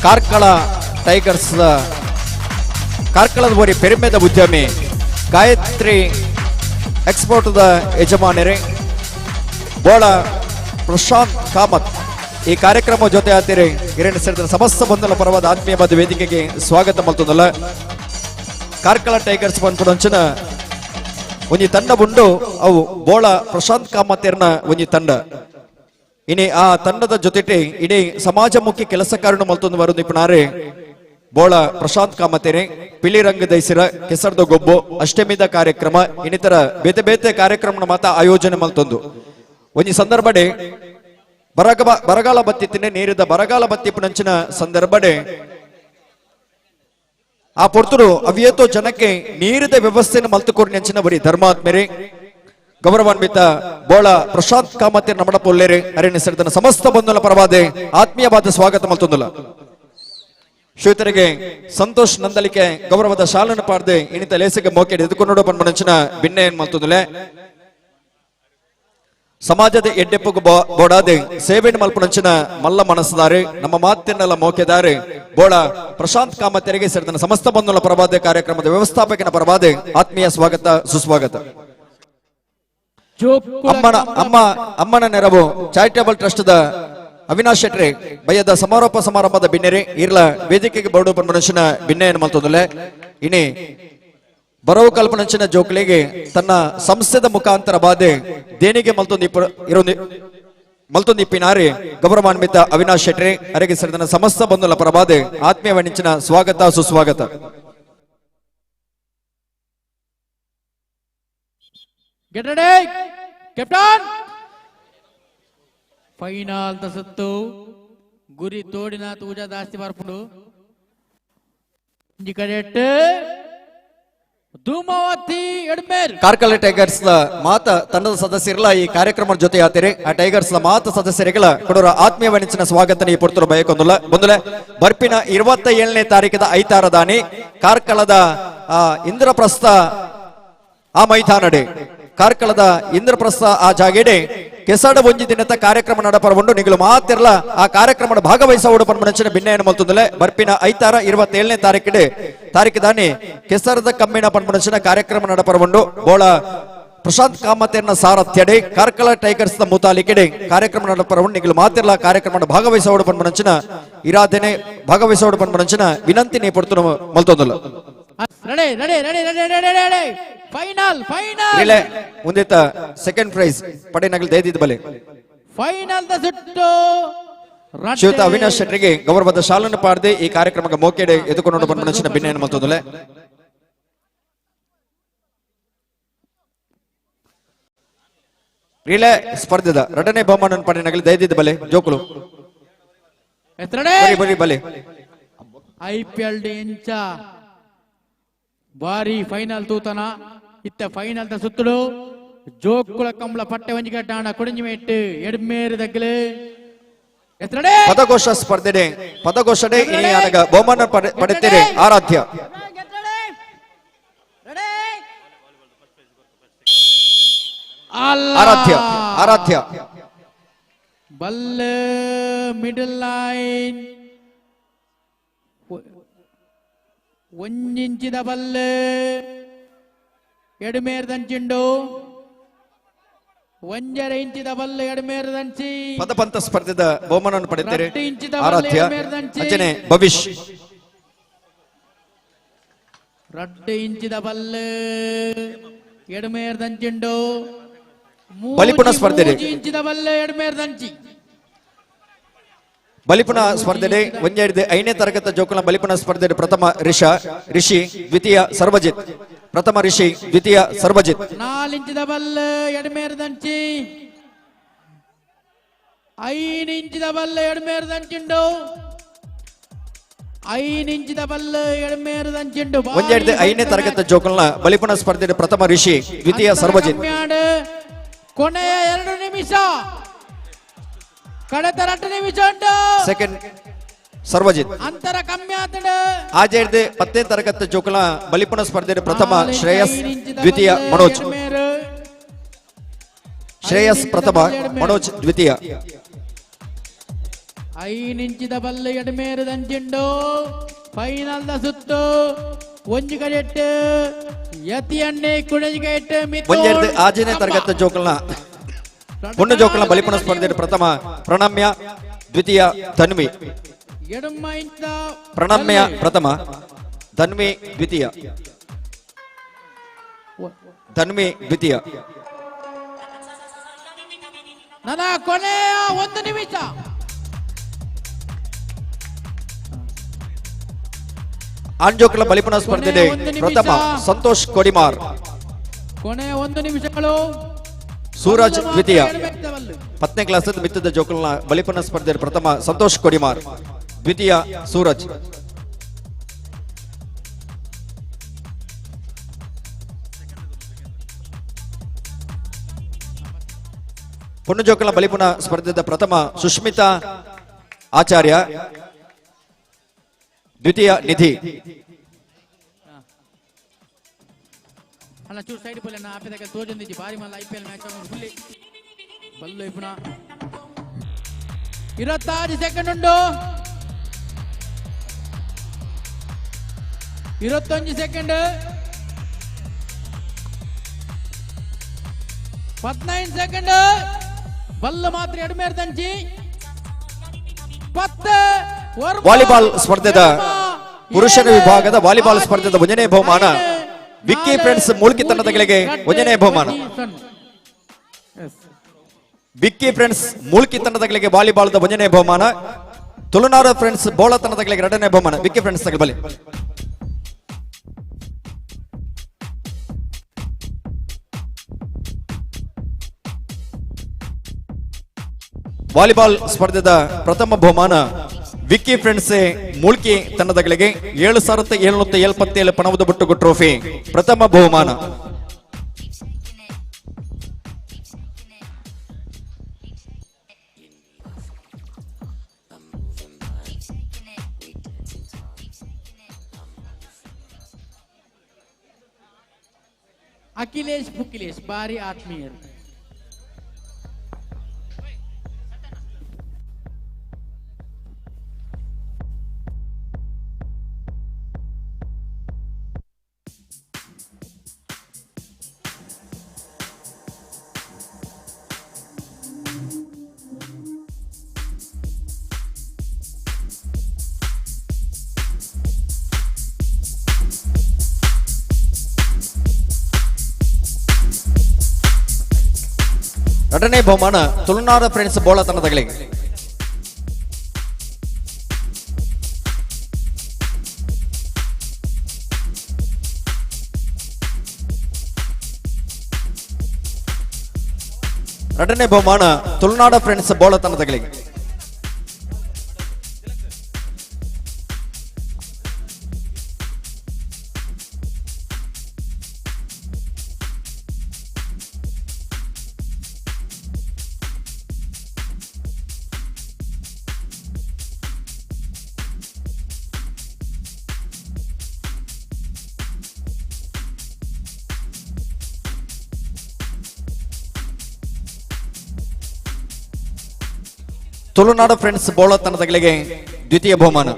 Karkala tigers ಕಾರ್ಕಳದ ಓರಿ ಪೆರುಮೆದ ಉದ್ಯಮಿ ಗಾಯತ್ರಿ ಎಕ್ಸ್ಪೋರ್ಟ್ದ ಯಜಮಾನರೇ ಬೋಳ ಪ್ರಶಾಂತ್ ಕಾಮತ್ ಈ ಕಾರ್ಯಕ್ರಮ ಜೊತೆ ಆತಿರಿ ಹಿರಣ್ಯ ಸೇರಿದ ಸಮಸ್ತ ಬಂಧುల ಪರವಾದ ಆತ್ಮೀಯವಾದ ವೇದಿಕೆಗೆ ಸ್ವಾಗತ ಮಲ್ತೊಂದಲ್ಲ. ಕಾರ್ಕಳ ಟೈಗರ್ಸ್ ಬಂದ್ಪುಡಂಚಿನ ಒಂಜಿ ತಂಡ ಉಂಡು, ಅವು ಬೋಳ ಪ್ರಶಾಂತ್ ಕಾಮತೇರ್ನ ಒಂಜಿ ತಂಡ. ಇನಿ ಆ ತಂಡದ ಜೊತೆಟೆ ಇಡೀ ಸಮಾಜಮುಖಿ ಕೆಲಸ ಕಾರಣ ಮಲ್ತೊಂದು ಬರು ನಿಪುಣಾರೆ ಬೋಳ ಪ್ರಶಾಂತ್ ಕಾಮತೇರೆ ಪಿಳಿ ರಂಗ ದೈಸಿರ ಕೆಸರ್ದ ಗೊಬ್ಬು ಅಷ್ಟಮಿದ ಕಾರ್ಯಕ್ರಮ ಇನ್ನಿತರ ಬೇತೆ ಬೇತೆ ಕಾರ್ಯಕ್ರಮ ಮಾತ ಆಯೋಜನೆ ಮಲ್ತೊಂದು. ಒಂಜಿ ಸಂದರ್ಭಡೆ ಬರಗಾಲ ಬತ್ತಿತ್ತಿನ ನೀರಿದ ಬರಗಾಲ ಬತ್ತಿಪ್ಪುನಂಚಿನ ಸಂದರ್ಭಡೆ ಆ ಪೊರ್ತುಡು ಅವಿಯತೋ ಜನಕ್ಕೆ ನೀರಿದ ವ್ಯವಸ್ಥೆಯನ್ನು ಮಲ್ತುಕೊರ್ನಂಚಿನ ಬರಿ ಧರ್ಮಾತ್ಮೆರೆ ಗೌರವಾನ್ವಿತ ಬೋಳ ಪ್ರಶಾಂತ್ ಕಾಮತ್ ನಮಡ ಪೊಲ್ಲೇರೆ ಅರಣ್ಯ ಸೇರಿದ ಸಮಸ್ತ ಬಂಧುಲ ಪರವಾದೆ ಆತ್ಮೀಯವಾದ ಸ್ವಾಗತ ಮಲ್ತೊಂದುಲ. ಶ್ವೇತರಿಗೆ ಸಂತೋಷ್ ನಂದಲಿಕೆ ಗೌರವದ ಶಾಲನ್ನು ಪಾಡ್ದೆ ಇನಿತ ಲೇಸಿಗೆ ಮೋಕೆಡ್ ಎದುಕೊಂಡು ಪನ್ಪುನಂಚಿನ ಬಿನ್ನೆ ಮಲ್ತೊಂದುಲೆ. ಸಮಾಜದ ಎಡ್ಡೆಪ್ಪು ಬೋಡಾದೆ ಸೇವೆಯನ್ನು ಮಲ್ಪುನಂಚಿನ ಮಲ್ಲ ಮನಸ್ಸುದಾರೆ ನಮ್ಮ ಮಾತಿನೆಲ್ಲ ಮೋಕೆದಾರೆ ಬೋಳ ಪ್ರಶಾಂತ್ ಕಾಮತೆರಿಗೆ ಸೇರಿದ ಸಮಸ್ತ ಬಂಧುಲ ಪರವಾದೆ ಕಾರ್ಯಕ್ರಮದ ವ್ಯವಸ್ಥಾಪಕನ ಪರವಾದೆ ಆತ್ಮೀಯ ಸ್ವಾಗತ ಸುಸ್ವಾಗತ. ಅಮ್ಮನ ಅಮ್ಮ ಅಮ್ಮನ ನೆರವು ಚಾರಿಟೇಬಲ್ ಟ್ರಸ್ಟ್ the Avinash ಶೆಟ್ರೆ ಬಯ್ಯದ ಸಮಾರೋಪ ಸಮಾರಂಭದ ಬಿನ್ನೆರೆ ಇರ್ಲ ವೇದಿಕೆಗೆ ಬೋಡು ಪನ್ಪುನಂಚಿನ ಬಿನ್ನೆಯನ್ನು ಮಲ್ತೊಂದುಲೆ. ಇನಿ ಬರವು ಕಲ್ಪನಂಚಿನ ಜೋಕ್ಲಿಗೆ ತನ್ನ ಸಂಸ್ಥೆದ ಮುಖಾಂತರ ಬಾಧೆ ದೇಣಿಗೆ ಮಲ್ತೊಂದಿಪ್ಪಿನಾರಿ ಗೌರವಾನ್ವಿತ ಅವಿನಾಶ್ ಶೆಟ್ರೆ ಅರೆಗೆ ಸೇರಿದ ಸಮಸ್ತ ಬಂಧುಲ ಪರಬಾದೆ ಆತ್ಮೀಯ ವಾಣಿಜ್ಯನ ಸ್ವಾಗತ ಸುಸ್ವಾಗತ. Get ready, captain. Final ದಸತ್ತು ಗುರಿ ತೋಡಿನ ತೂಜಾ ಜಾಸ್ತಿ ಬರ್ಪುಂಡು ಕಡೆಟ್ ಧೂಮಾವತಿ ಎಡ್ಮೇರ್. ಕಾರ್ಕಳ ಟೈಗರ್ಸ್ ಮಾತ ತಂಡದ ಸದಸ್ಯರಲ್ಲ ಈ ಕಾರ್ಯಕ್ರಮದ ಜೊತೆ ಆತಿರಿ. ಆ ಟೈಗರ್ಸ್ ಮಾತ ಸದಸ್ಯರಿಗಳ ಕೊಡೋರ ಆತ್ಮೀಯ ವಾಣಿಜ್ಯನ ಸ್ವಾಗತ ಈ ಪೊರ್ತರು ಬಯಕೊಂದುಲ್ಲ. ಬಂದುಲೆ ಬರ್ಪಿನ 27ನೇ ತಾರೀಕಿದ ಐತಾರದಾನಿ ಕಾರ್ಕಳದ ಇಂದ್ರಪ್ರಸ್ಥ ಆ ಮೈದಾನಡೆ ಕಾರ್ಕಳದ ಇಂದ್ರಪ್ರಸ್ಥ ಆ ಜಾಗೆಡೆ ಕೆಸಡ ಒಂಜಿ ದಿನದ ಕಾರ್ಯಕ್ರಮ ನಡಪರವುಂಡು. ನಿಗಲು ಮಾತಿರಲ ಆ ಕಾರ್ಯಕ್ರಮದ ಭಾಗವಹಿಸೋಡು ಪನ್ಪುನಂಚಿನ ಬಿನ್ನೆಯನ್ನು ಮಲ್ತೊಂದುಲೆ. ಬರ್ಪಿನ ಐತಾರ 27ನೇ ತಾರೀಕಿದಾನಿ ಕೆಸರದ ಕಮ್ಮಿನ ಪನ್ಪುನಂಚಿನ ಕಾರ್ಯಕ್ರಮ ನಡಪರವುಂಡು. ಬೋಳ ಪ್ರಶಾಂತ್ ಕಾಮತೇರ್ನ ಸಾರಥ್ಯಡೆ ಕಾರ್ಕಳ ಟೈಗರ್ಸ್ the ಮುತಾಲಿಕೆಡೆ ಕಾರ್ಯಕ್ರಮ ನಡಪರವುಂಡು. ನಿಗಲು ಮಾತಿರಲ ಕಾರ್ಯಕ್ರಮದ ಭಾಗವಹಿಸೋಡು ಪನ್ಪುನಂಚಿನ ಇರಾಧನೆ ಭಾಗವಹಿಸೋಡು ಪನ್ಪುನಂಚಿನ ವಿನಂತಿ ನೇ ಪೊರ್ತುನು ಮಲ್ತೊಂದುಲ್ಲ. Ready ready ready ready ready ready final final relay ಮುಂದಿತ second prize ಪಡೆನಗಲ್ ದೇದಿದ ಬಲೆ ಫೈನಲ್ the ಸುಟ್ಟು ಶ್ರೀಯುತ ಅವಿನಾಶ್ ಶೆಟ್ಟರಿಗೆ ಗೌರವದ ಶಾಲನ್ನು ಪಾಡದೆ ಈ ಕಾರ್ಯಕ್ರಮಕ್ಕೆ ಮೋಕೆಡೆ ಎದುಕೊಂಡು ಬಂದ ಬಿನ್ನೆಯನ್ನು ಮಲ್ತೊಂದುಲೆ. ರಿಲೇ ಸ್ಪರ್ಧೆದ ಎರಡನೇ ಬಹುಮಾನ ಪಡೆನಗಲ್ ದಯದಿದ್ದ ಬಲೆ ಜೋಕುಲು ಬರಿ ಬಲೆ ಐಪಿಎಲ್ ಡಿ ಇಂಚ ಬಾರಿ ಫೈನಲ್ ತೂತನ ಇತ್ತ ಫೈನಲ್ the ಸುತ್ತಲು ಜೋಕುಳ ಕಂಬಳ ಪಟ್ಟೆ ವಂಜಿಕಟ್ಟಾಣ ಕುಡಿಂಜಿಮೇಟ್ಟು ಎಡ್ಮೇರು ದಗ್ಗಲು ಪದಘೋಷ ಸ್ಪರ್ಧೆ ಪದಘೋಷಣೆ ಬಹುಮಾನ ಪಡೆಯುತ್ತೀರಿ ಆರಾಧ್ಯ. ಆರಾಧ್ಯ ಆರಾಧ್ಯ ಬಲ್ಲೆ ಮಿಡಲ್ ಲೈನ್ ಒಂಜಿಂಚಿದ ಬಲ್ಲೆ ಎಡ್ಮೇರ್ ದಂಚಿಂಡು ಒಂಜರ ಇಂಚಿದ ಬಲ್ಲೆ ಎಡ್ಮೇರ್ ದಂಚಿ ಪದಪಂತ ಸ್ಪರ್ಧೆದ ಬಹುಮಾನವನ್ನು ಪಡೆಯುತ್ತಾರೆ ರಡ್ಡು ಇಂಚಿದ ಬಲ್ಲೆ ಆರಾಧ್ಯ ಎಡ್ಮೇರ್ ದಂಚಿ. ಅಂಚನೆ ಭವಿಷ್. ರಡ್ಡು ಇಂಚಿದ ಬಲ್ಲೆ ಎಡ್ಮೇರ್ ದಂಚಿಂಡು ಬಲಿಪುಣ ಸ್ಪರ್ಧೆ. ಮೂಜಿ ಇಂಚಿದ ಬಲ್ಲೆ ಎಡ್ಮೇರ್ ದಂಚಿ. ಬಲಿಪುಣ ಸ್ಪರ್ಧೆ ಒಂಜೆಡ್ದು ಐದನೇ ತರಗತಿ ಜೋಕುಲ ಬಲಿಪುಣ ಸ್ಪರ್ಧೆ ಪ್ರಥಮ ರಿಷಾ ರಿಷಿ, ದ್ವಿತೀಯ ಸರ್ವಜಿತ್. ಪ್ರಥಮ ರಿಷಿ, ದ್ವಿತೀಯ ಸರ್ವಜಿತ್. 4 ಇಂಚಿದ ಬಲ್ಲೆ ಎಡ್ಮೇರ್ ದಂಚಿ. 5 ಇಂಚಿದ ಬಲ್ಲೆ ಎಡ್ಮೇರ್ ದಂಚಿಂಡು. 5 ಇಂಚಿದ ಬಲ್ಲೆ ಎಡ್ಮೇರ್ ದಂಚಿಂಡು. ಒಂಜೆಡ್ದು ಐದನೇ ತರಗತಿ ಜೋಕುಲ್ನ ಬಲಿಪುಣ ಸ್ಪರ್ಧೆ ಪ್ರಥಮ ರಿಷಿ, ದ್ವಿತೀಯ ಸರ್ವಜಿತ್. ಕೊನೆಯ 2 ನಿಮಿಷ, ಕಡೆತ 2 ನಿಮಿಷ ಉಂಟು. ಸೆಕೆಂಡ್ ಸರ್ವಜಿತ್. ಅಂತರ ಕಮ್ಮಿ ಆತಂಡು. ಆಜೆಡ್ದು 10ನೇ ತರಗತಿ ಜೋಕುಲ ಬಲಿಪುಣ ಸ್ಪರ್ಧೆ ಪ್ರಥಮ ಶ್ರೇಯಸ್, ದ್ವಿತೀಯ ಮನೋಜ್. ಶ್ರೇಯಸ್ ಪ್ರಥಮ, ಮನೋಜ್ ದ್ವಿತೀಯ. 5 ಇಂಚಿದ ಬಲ್ಲೆ ಎಡ್ಮೇರು ದಂಚಿಂಡು. ಫೈನಲ್ the ಸುತ್ತು ಒಂಜಿ ಕಡೆಟ್ ಯತಿಯನ್ನೇ ಕುಣಜಿ ಕಡೆಟ್ ಮಿಥುನ್. ಒಂಜೆಡ್ದು ಆಜನೇ ತರಗತಿ ಜೋಕುಲ್ನ ಪೊಣ್ಣು ಜೋಕುಲ್ನ ಬಲಿಪುಣ ಸ್ಪರ್ಧೆ ಪ್ರಥಮ ಪ್ರಣಮ್ಯ, ದ್ವಿತೀಯ ತನ್ವಿ. ಎಡಮ ಇಂಚಿದ ಪ್ರಣಮ್ಯ ಪ್ರಥಮ, ಧನ್ವಿ ದ್ವಿತೀಯ. ಧನ್ವಿ ದ್ವಿತೀಯ. ನನ್ನ ಕೊನೆಯ 1 ನಿಮಿಷ. ಆಂಜೋಕುಲ ಬಲಿಪುಣ ಸ್ಪರ್ಧೆ ಪ್ರಥಮ ಸಂತೋಷ್ ಕೊಡಿಮಾರ್, ಕೊನೆಯ 1 ನಿಮಿಷಗಳು. ಸೂರಜ್ ದ್ವಿತೀಯ. 10ನೇ ಕ್ಲಾಸ್ ಮಿತ್ತದ ಜೋಕುಲ್ನ ಬಲಿಪುಣ ಸ್ಪರ್ಧೆ ಪ್ರಥಮ ಸಂತೋಷ್ ಕೊಡಿಮಾರ್, ದ್ವಿತೀಯ ಸೂರಜ್. ಪೊಣ್ಣು ಜೋಕುಲ ಬಲಿಪುಣ ಸ್ಪರ್ಧೆದ ಪ್ರಥಮ ಸುಷ್ಮಿತಾ ಆಚಾರ್ಯ, ದ್ವಿತೀಯ ನಿಧಿ. ಅಣ್ಣ ಚೂರು ಸೈಡ್ ಪೋಲೆ ಅಣ್ಣ ಆಪೆದಾಗ ತೋಜೊಂದಿಜ್ಜಿ ಬಾರಿ ಮಲ್ಲ I P L match fully Ballu ಇಪ್ಪುನ. 26 ಸೆಕೆಂಡ್ ಉಂಡು. 21 ಸೆಕೆಂಡ್. 19 ಸೆಕೆಂಡ್. ಬಲ್ಲು ಮಾತ್ರ ಎಡ್ಮೇರ್ ದಂಚಿ. 10. ವಾಲಿಬಾಲ್ ಸ್ಪರ್ಧೆದ ಪುರುಷರ ವಿಭಾಗದ ವಾಲಿಬಾಲ್ ಸ್ಪರ್ಧೆದ ಒಂದನೇ ಬಹುಮಾನ ವಿಕ್ಕಿ ಫ್ರೆಂಡ್ಸ್ ಮೂಲ್ಕಿ ತಂಡದಗಳಿಗೆ ಒಂದನೇ ಬಹುಮಾನ. ವಿಕ್ಕಿ ಫ್ರೆಂಡ್ಸ್ ಮೂಲ್ಕಿ ತಂಡದಗಳಿಗೆ ವಾಲಿಬಾಲ್ದ ಒಂದನೇ ಬಹುಮಾನ. ತುಳುನಾಡ ಫ್ರೆಂಡ್ಸ್ ಬೋಳ ತಂಡದಗಳಿಗೆ ಎರಡನೇ ಬಹುಮಾನ. ವಿಕ್ಕಿ ಫ್ರೆಂಡ್ಸ್ ಬಲಿ. ವಾಲಿಬಾಲ್ ಸ್ಪರ್ಧೆದ ಪ್ರಥಮ ಬಹುಮಾನ ವಿಕ್ಕಿ ಫ್ರೆಂಡ್ಸ್ ಮೂಲ್ಕಿ ತಂಡದಗಳಿಗೆ 7777 ಪಣವದ ಬಟ್ಟುಗು ಟ್ರೋಫಿ ಪ್ರಥಮ ಬಹುಮಾನ. ಅಖಿಲೇಶ್ ಬುಕಿಲೇಶ್ ಬಾರಿ ಆತ್ಮೀಯರು. ಎರಡನೇ ಬಹುಮಾನ ತುಳುನಾಡ ಫ್ರೆಂಡ್ಸ್ ಬೋಳ ತಂಡದಗಳಿಗೆ. ಎರಡನೇ ಬಹುಮಾನ ತುಳುನಾಡ ಫ್ರೆಂಡ್ಸ್ ಬೋಳ ತಂಡದಗಳಿಗೆ. ತುಳುನಾಡ ಫ್ರೆಂಡ್ಸ್ ಬೋಳ ತಂಡದಗಳಿಗೆ ದ್ವಿತೀಯ ಬಹುಮಾನ.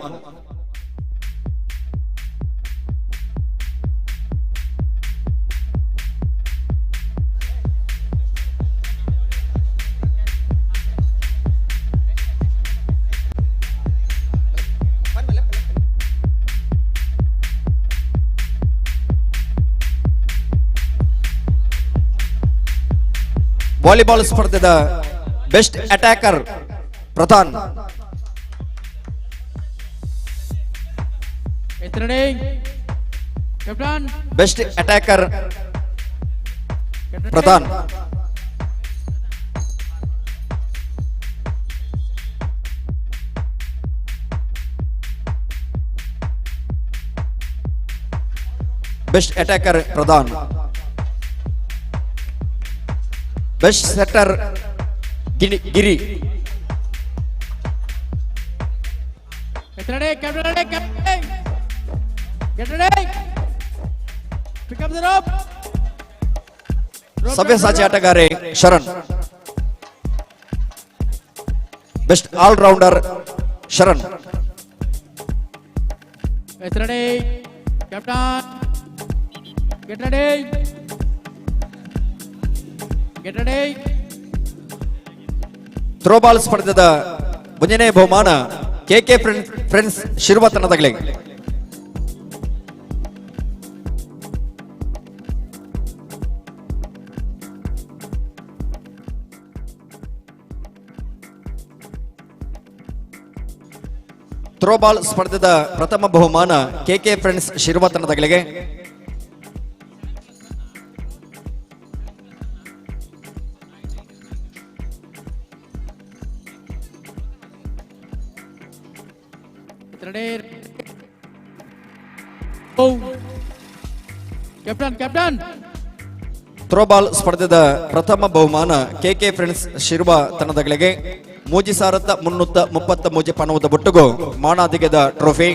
ವಾಲಿಬಾಲ್ ಸ್ಪರ್ಧೆದ best attacker Pradhan. Best attacker Pradhan. Best attacker Pradhan. Best setter Giri. Get ready, get ready, get ready. Get ready. Pick up the rope. Savyasachi ಆಟಗಾರೆ Sharan. Best all rounder Sharan. Get ready, captain. Get ready. Get ready. Throwball ಸ್ಪರ್ಧೆದ ಒಂದನೇ ಬಹುಮಾನ ಕೆಕೆ ಫ್ರೆಂಡ್ಸ್ ಶಿರ್ವ ತಂಡದಗಳಿಗೆ. ಥ್ರೋಬಾಲ್ ಸ್ಪರ್ಧೆದ ಪ್ರಥಮ ಬಹುಮಾನ ಕೆಕೆ ಫ್ರೆಂಡ್ಸ್ ಶಿರ್ವ ತಂಡದಗಳಿಗೆ. Captain, captain. Throwball ಸ್ಪರ್ಧೆದ ಪ್ರಥಮ ಬಹುಮಾನ ಕೆಕೆ ಫ್ರೆಂಡ್ಸ್ ಶಿರ್ವ ತಂಡದಗಳಿಗೆ 3333 ಪಣವದ ಬೊಟ್ಟುಗು ಮಾಣಾದಿಗೆದ ಟ್ರೋಫಿ.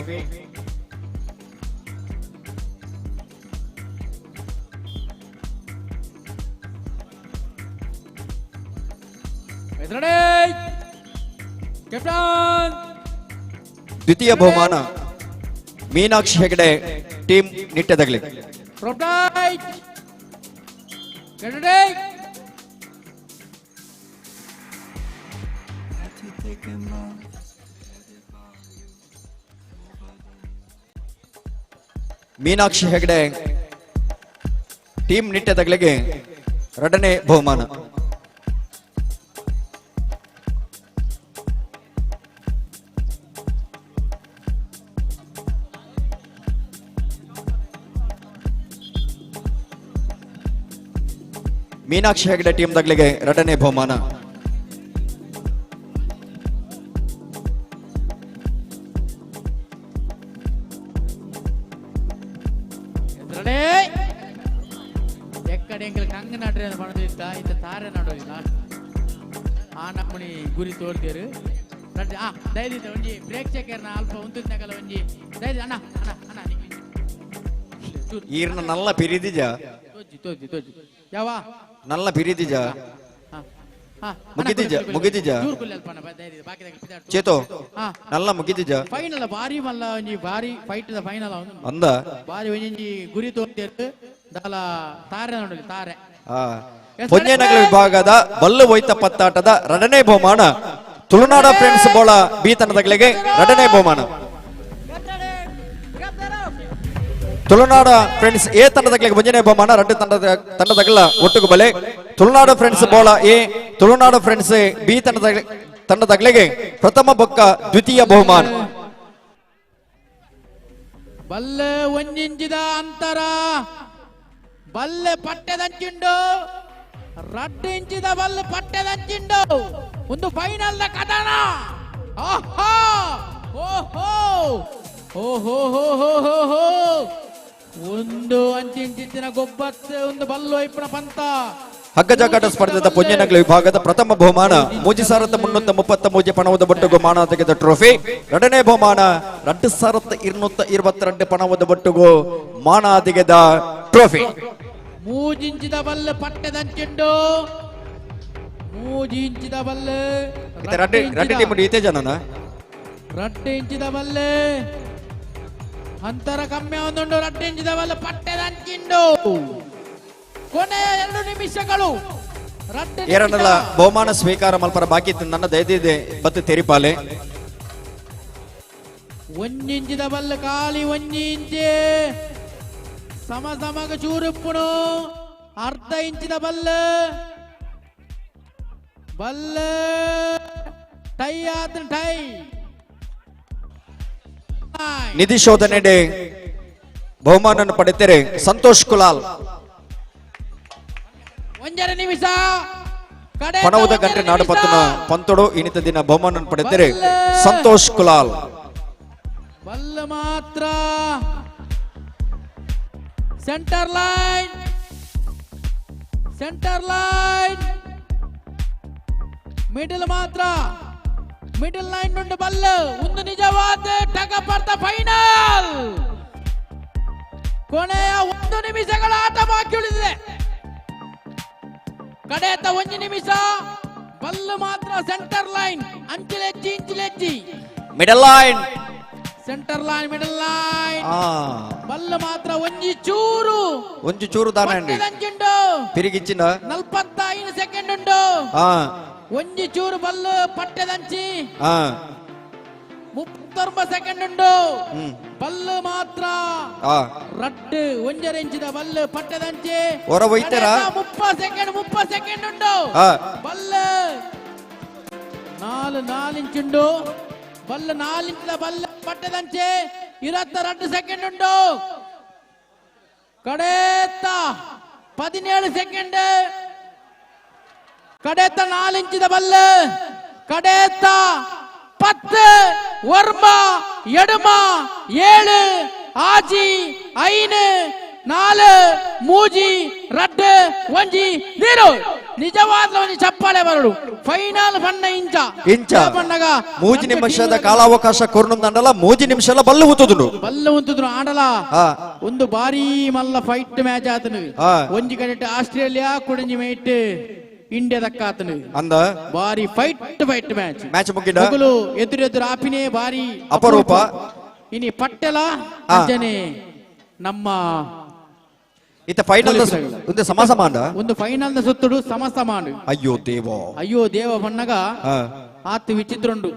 ದ್ವಿತೀಯ ಬಹುಮಾನ ಮೀನಾಕ್ಷಿ ಹೆಗಡೆ ಟೀಮ್ ನಿಟ್ಟೆದಗಲಿ. ಮೀನಾಕ್ಷಿ ಹೆಗಡೆ ಟೀಮ್ ನಿಟ್ಟೆದಗಳಿಗೆ ಎರಡನೇ ಬಹುಮಾನ. ಮೀನಾಕ್ಷಿ ಹೆಗಡೆ ಟೀಮ್ ದಗಳಿಗೆ ಎರಡನೇ ಬಹುಮಾನ. ಗುರಿ ತೋರ್ದೇರು ದಯದಿದ್ದ ಒಂಜಿ ಪ್ರೇಕ್ಷಕರನ್ನ ಅಲ್ಪ ಉಂತುದ್ನಗಲ ಒಂಜಿ ದಯದಿ ಅಣ್ಣ ಅಣ್ಣ ಅಣ್ಣ ಈರ್ನ ನಲ್ಲ ಪಿರಿದಿಜ ತೋಜಿ ತೋಜಿ ತೋಜಿ ಯಾವ ನಲ್ಲ ಪಿರಿದಿಜ ಮುಗಿದಿಜ ಮುಗಿದಿಜ ಚೇತೋ ನಲ್ಲ ಮುಗಿದಿಜ ಫೈನಲ್ ಬಾರಿ ಮಲ್ಲ ಒಂಜಿ ಬಾರಿ ಫೈಟ್ the final ಅಂದ ಬಾರಿ ಒಂಜಿ ಗುರಿ ತೋರ್ದೇರು ದಾಲ ತಾರೆ ನೋಡಲಿ ತಾರೆ. ಪೊಂಜೆನಗರ ವಿಭಾಗದ ಬಲ್ಲು ಒಯ್ತ ಪತ್ತಾಟದ ಎರಡನೇ ಬಹುಮಾನ ತುಳುನಾಡ ಫ್ರೆಂಡ್ಸ್ ಬೋಳ ಬಿ ತಂಡದಗಳಿಗೆ ಎರಡನೇ ಬಹುಮಾನ. ತುಳುನಾಡ ಫ್ರೆಂಡ್ಸ್ ಎ ತಂಡದಗಳಿಗೆ ಒಂದನೇ ಬಹುಮಾನ, ಎರಡು ತಂಡದಗಳ ಒಟ್ಟುಗು ಬಲೆ. ತುಳುನಾಡ ಫ್ರೆಂಡ್ಸ್ ಬೋಳ ಎ, ತುಳುನಾಡ ಫ್ರೆಂಡ್ಸ್ ಬಿ ತಂಡದಗಳಿಗೆ ಪ್ರಥಮ ಬೊಕ್ಕ ದ್ವಿತೀಯ ಬಹುಮಾನ. ಬಲ್ಲೆ ಒಂಜಿಂಚಿದ ಅಂತರ ಬಲ್ಲೆ ಪಟ್ಟೆದಂಚಿಂಡು ರಡ್ಡು ಇಂಚಿದ ಬಲ್ಲೆ ಪಟ್ಟೆದಂಚಿಂಡು ಒಂದು ಫೈನಲ್ the ಕದನ. ಆಹಾ ಓಹೋ ಓಹೋ ಹೋ ಹೋ ಹೋ ಹೋ ಒಂದು ಅಂಚಿಂಚಿನ ಗೊಬ್ಬತ್ತು ಒಂದು ಬಲ್ಲು ಐಪುನ ಪಂತ. ಹಗ್ಗಜಗ್ಗಾಟ ಸ್ಪರ್ಧೆದ ಪೊಂಜನಗಳ ವಿಭಾಗದ ಪ್ರಥಮ ಬಹುಮಾನ 3333 ಪಣವದ ಬೊಟ್ಟುಗು ಮಾಣ ತೆಗೆದ ಟ್ರೋಫಿ. ಎರಡನೇ ಬಹುಮಾನ 2222 ಪಣವದ ಬೊಟ್ಟುಗು ಮಾಣಾದಿಗೆದ ಟ್ರೋಫಿ. ಮೂಜಿಂಚಿದ ಬಲ್ಲು ಪಟ್ಟೆದಂಚಿಂಡು ಮೂಜಿ ಇಂಚಿದ ಬಲ್ಲೆ. ಇತ್ತೆ ರಡ್ಡ್ ರಡ್ಡ್ ಟೀಮ್ ಈತೆ ಜನನ. ರಡ್ಡ್ ಇಂಚಿದ ಬಲ್ಲೆ. ಅಂತರ ಕಮ್ಮಿ ಒಂದುಂಡು. ರಡ್ಡ್ ಇಂಚಿದ ಬಲ್ಲೆ ಪಟ್ಟೆದಂಚಿಂಡು. ಕೊನೆಯ 2 ನಿಮಿಷಗಳು. ಎರಡಲ್ಲ ಬಹುಮಾನ ಸ್ವೀಕಾರ ಮಲ್ಪರ ಬಾಕಿ ನನ್ನ ದಯದಿದೆ ಬತ್ತು ತೆರಿಪಾಲೆ. ಒಂಜಿಂಚಿದ ಬಲ್ಲ ಖಾಲಿ ಒಂಜಿ ಇಂಚೆ ಸಮ ಸಮಗ ಚೂರುಪ್ಪುನು. ಅರ್ಧ ಇಂಚಿದ ಬಲ್ಲ ಬಲ್ಲ ಟೈ ಆತ ಟೈ. ನಿಧಿ ಶೋಧನೆ ಬಹುಮಾನ ಪಡೆದರೆ ಸಂತೋಷ್ ಕುಲಾಲ್. ಒಂಜರ ನಿಮಿಷ. ಪಣವುದ ಗಂಟೆ ನಾಡುಪತ್ತನ ಪಂತೊಡು ಇನಿತ ದಿನ ಬಹುಮಾನ ಪಡೆದರೆ ಸಂತೋಷ್ ಕುಲಾಲ್. ಬಲ್ಲ ಮಾತ್ರ centre line, centre line, middle ಮಾತ್ರ, ಮಿಡಲ್ ಲೈನ್ నుండి ಬಲ್ಲ ಒಂದು ನಿಜವಾದ ಟಗ ಪರ್ತ ಫೈನಲ್. ಕೊನೆಯ 1 ನಿಮಿಷಗಳ ಆಟ ಬಾಕಿ ಉಳಿದಿದೆ. ಕಡೆತ 1 ನಿಮಿಷ. ಬಲ್ಲು ಮಾತ್ರ ಸೆಂಟರ್ ಲೈನ್, ಅಂಚಿಲೆಜ್ಜಿ ಇಂಚಿಲೆಜ್ಜಿ, middle line, centre line, middle line. ಬಲ್ಲು ಮಾತ್ರ ಒಂಜಿ ಚೂರು, ಒಂಜಿ ಚೂರು ದಾನ ತಿರುಗಿಚ್ಚಿನ 45 ಸೆಕೆಂಡ್ ಉಂಡು. ಒಂಜಿ ಚೂರು ಬಲ್ಲು ಪಟ್ಟೆದಂಚಿ 39 ಸೆಕೆಂಡ್ ಉಂಡು. ಬಲ್ಲು ಮಾತ್ರ ರಡ್ಡು ಒಂಜರ ಇಂಚಿದ ಬಲ್ಲು ಪಟ್ಟೆದಂಚಿ 30 ಸೆಕೆಂಡ್, 30 ಸೆಕೆಂಡ್ ಉಂಡು. ಬಲ್ಲು 4 4 ಇಂಚುಂಡು. ಬಲ್ಲು 4 ಇಂಚಿದ ಬಲ್ಲು ಪಟ್ಟೆದಂಚೆ 22 ಸೆಕೆಂಡ್ ಉಂಡು. ಕಡೇತ 17 ಸೆಕೆಂಡ್. ಕಡೇತ 4 ಇಂಚಿದ ಬಲ್ಲು. ಕಡೇತ 10 9 8 7 6 5 4 3 2 1 0. ನಿಜವಾದ ಒಂದು ಚಪ್ಪಾಳೆ ಬರಡು. ಫೈನಲ್ ಬಣ್ಣ ಇಂಚ ಇಂಚ 3 ನಿಮಿಷದ ಕಾಲಾವಕಾಶ ಕೊರ್ನುಂದಂಡಲ 3 ನಿಮಿಷಲ ಬಲ್ಲು ಉತ್ತುದುಂಡು, ಬಲ್ಲು ಉತ್ತುದುಂಡು ಆಡಲ. ಒಂದು ಬಾರಿ ಮಲ್ಲ ಫೈಟ್ ಮ್ಯಾಚ್ ಆತನು. ಒಂಜಿ ಕಡೆಟ್ ಆಸ್ಟ್ರೇಲಿಯಾ, ಕುಡಂಜಿ ಮೇಟ್ ಇಂಡಿಯಾ ದಕ್ಕಾತನು. ಅಂದ ಬಾರಿ ಫೈಟ್ ಫೈಟ್ ಮ್ಯಾಚ್ ಮ್ಯಾಚ್ ಮುಗಿದ ಮೊಗಲು ಎದುರೆದುರು ಆಪಿನೇ ಬಾರಿ ಅಪರೂಪ. ಇನಿ ಪಟ್ಟೆಲ ಅಂಜನೆ ನಮ್ಮ ಇತ್ತ ಫೈನಲ್ ಒಂದು ಸಮ ಸಮಾನ, ಒಂದು ಫೈನಲ್ the ಸುತ್ತುಡು ಸಮ ಸಮಾನ. ಅಯ್ಯೋ ದೇವ, ಅಯ್ಯೋ ದೇವ ಬಣ್ಣಗ ಆತು ವಿಚಿತ್ರುಂಡು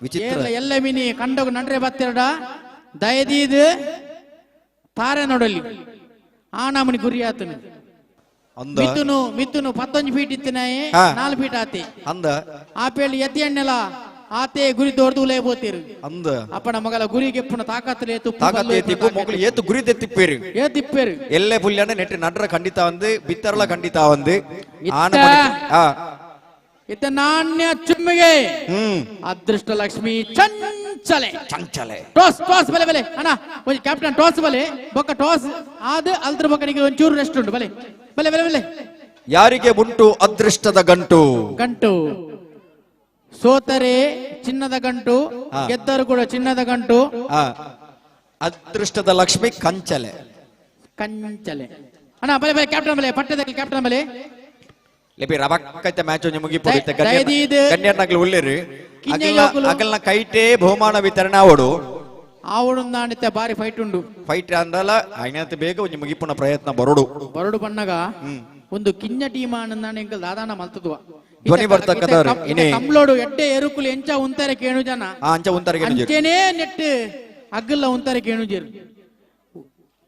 ವಿಚಿತ್ರ. ಎಲ್ಲ ಮಿನಿ ಕಂಡಗ ನಡ್ರೆ ಬತ್ತಿರಡ ದಯದೀದ್ ತಾರೆ ನೋಡಲಿ ಆನಾಮನಿ ಗುರಿ ಆತನು. ಮಿಥುನು ಮಿಥುನು 19 ಫೀಟ್ ಇತ್ತಿನಾಯೆ 4 ಫೀಟ್ ಆತಿ ಅಂದ ಆಪೇಳಿ ಎತ್ತಿ ಎಣ್ಣೆಲ ಆತೆ ಗುರಿ ದೊಡ್ದು ಉಲೇ ಬೋತೀರು ಅಂದ. ಅಪ್ಪನ ಮಗಲ ಗುರಿಗೆ ಎಪ್ಪುನ ತಾಕತ್ತಲೇ ತುಪ್ಪು ತಾಕತ್ತೇ ತಿಪ್ಪು ಮೊಗಲು ಏತು ಗುರಿ ತೆತ್ತಿಪ್ಪೇರು ಏತಿಪ್ಪೇರು ಎಲ್ಲೇ ಪುಲ್ಯಾನ ನೆಟ್ಟು ನಡ್ರ ಖಂಡಿತ வந்து ಬಿತ್ತರಲ ಖಂಡಿತ வந்து ಆನ ಇತ್ತ ನಾಣ್ಯ ಚುಮ್ಮಿಗೆ ಅದೃಷ್ಟ ಲಕ್ಷ್ಮಿ ಚಂಚಲೆ ಚಂಚಲೆ. ಟಾಸ್ ಟಾಸ್ ಬಲೆ ಬಲೆ ಅಣ್ಣ ಒಂಜಿ ಕ್ಯಾಪ್ಟನ್ ಟಾಸ್ ಬಲೆ ಬೊಕ್ಕ ಟಾಸ್ ಆದ ಅಲ್ದ್ರ ಬೊಕ್ಕ ನಿಗೆ ಒಂಚೂರು ರೆಸ್ಟ್ ಉಂಟು. ಬಲೆ ಬಲೆ ಬಲೆ ಬಲೆ. ಯಾರಿಗೆ ಉಂಟು ಅದೃಷ್ಟದ ಗಂಟು ಗಂಟು? ಸೋತರೆ ಚಿನ್ನದ ಗಂಟು, ಗೆದ್ದರು ಕೂಡ ಚಿನ್ನದ ಗಂಟು. ಅದೃಷ್ಟದ ಲಕ್ಷ್ಮಿ ಕಂಚಲೆ ಕಂಚಲೆ. ಅಣ್ಣ ಬಲೆ ಬಲೆ ಕ್ಯಾಪ್ಟನ್ ಬಲೆ ಪಟ್ಟದ ಕ್ಯಾಪ್ಟನ್ ಬಲೆ. ಲಿಪಿ ರಬಕ್ಕೈತೆ ಮ್ಯಾಚ್ ಒಂಜಿ ಮುಗಿಪೊಡಿತ್ತೆ. ಗಣ್ಯರ್ನಗ್ಲು ಉಲ್ಲೇರು ಅಗಲ್ನ ಕೈಟೇ ಬಹುಮಾನ ವಿತರಣೆ ಆವಡು ಆವಡು ಬಾರಿ ಫೈಟ್ ಉಂಡು. ಫೈಟ್ ಅಂದಲ ಐನತ್ ಬೇಗ ಒಂಜಿ ಮುಗಿಪುನ ಪ್ರಯತ್ನ ಬರೋಡು ಬರೋಡು ಬಣ್ಣಗ ಒಂದು ಕಿಂಜ ಟೀಮ್ ಆನಂದಾಣ ಎಂಕಲ್ ದಾದಾನ ಮಲ್ತದುವ ಧ್ವನಿ ಬರ್ತಕ್ಕದವರು ಇನಿ ಕಮ್ಲೋಡು ಎಡ್ಡೆ ಎರುಕುಲು ಎಂಚ ಉಂತಾರೆ ಕೇಣು ಜನ ಅಂಚ ಉಂತಾರೆ ಕೇಣು ಅಂಚೆನೇ ನೆಟ್ ಅಗ್ಗಲ್ಲ ಉಂತಾರೆ ಕೇಣು ಜರು.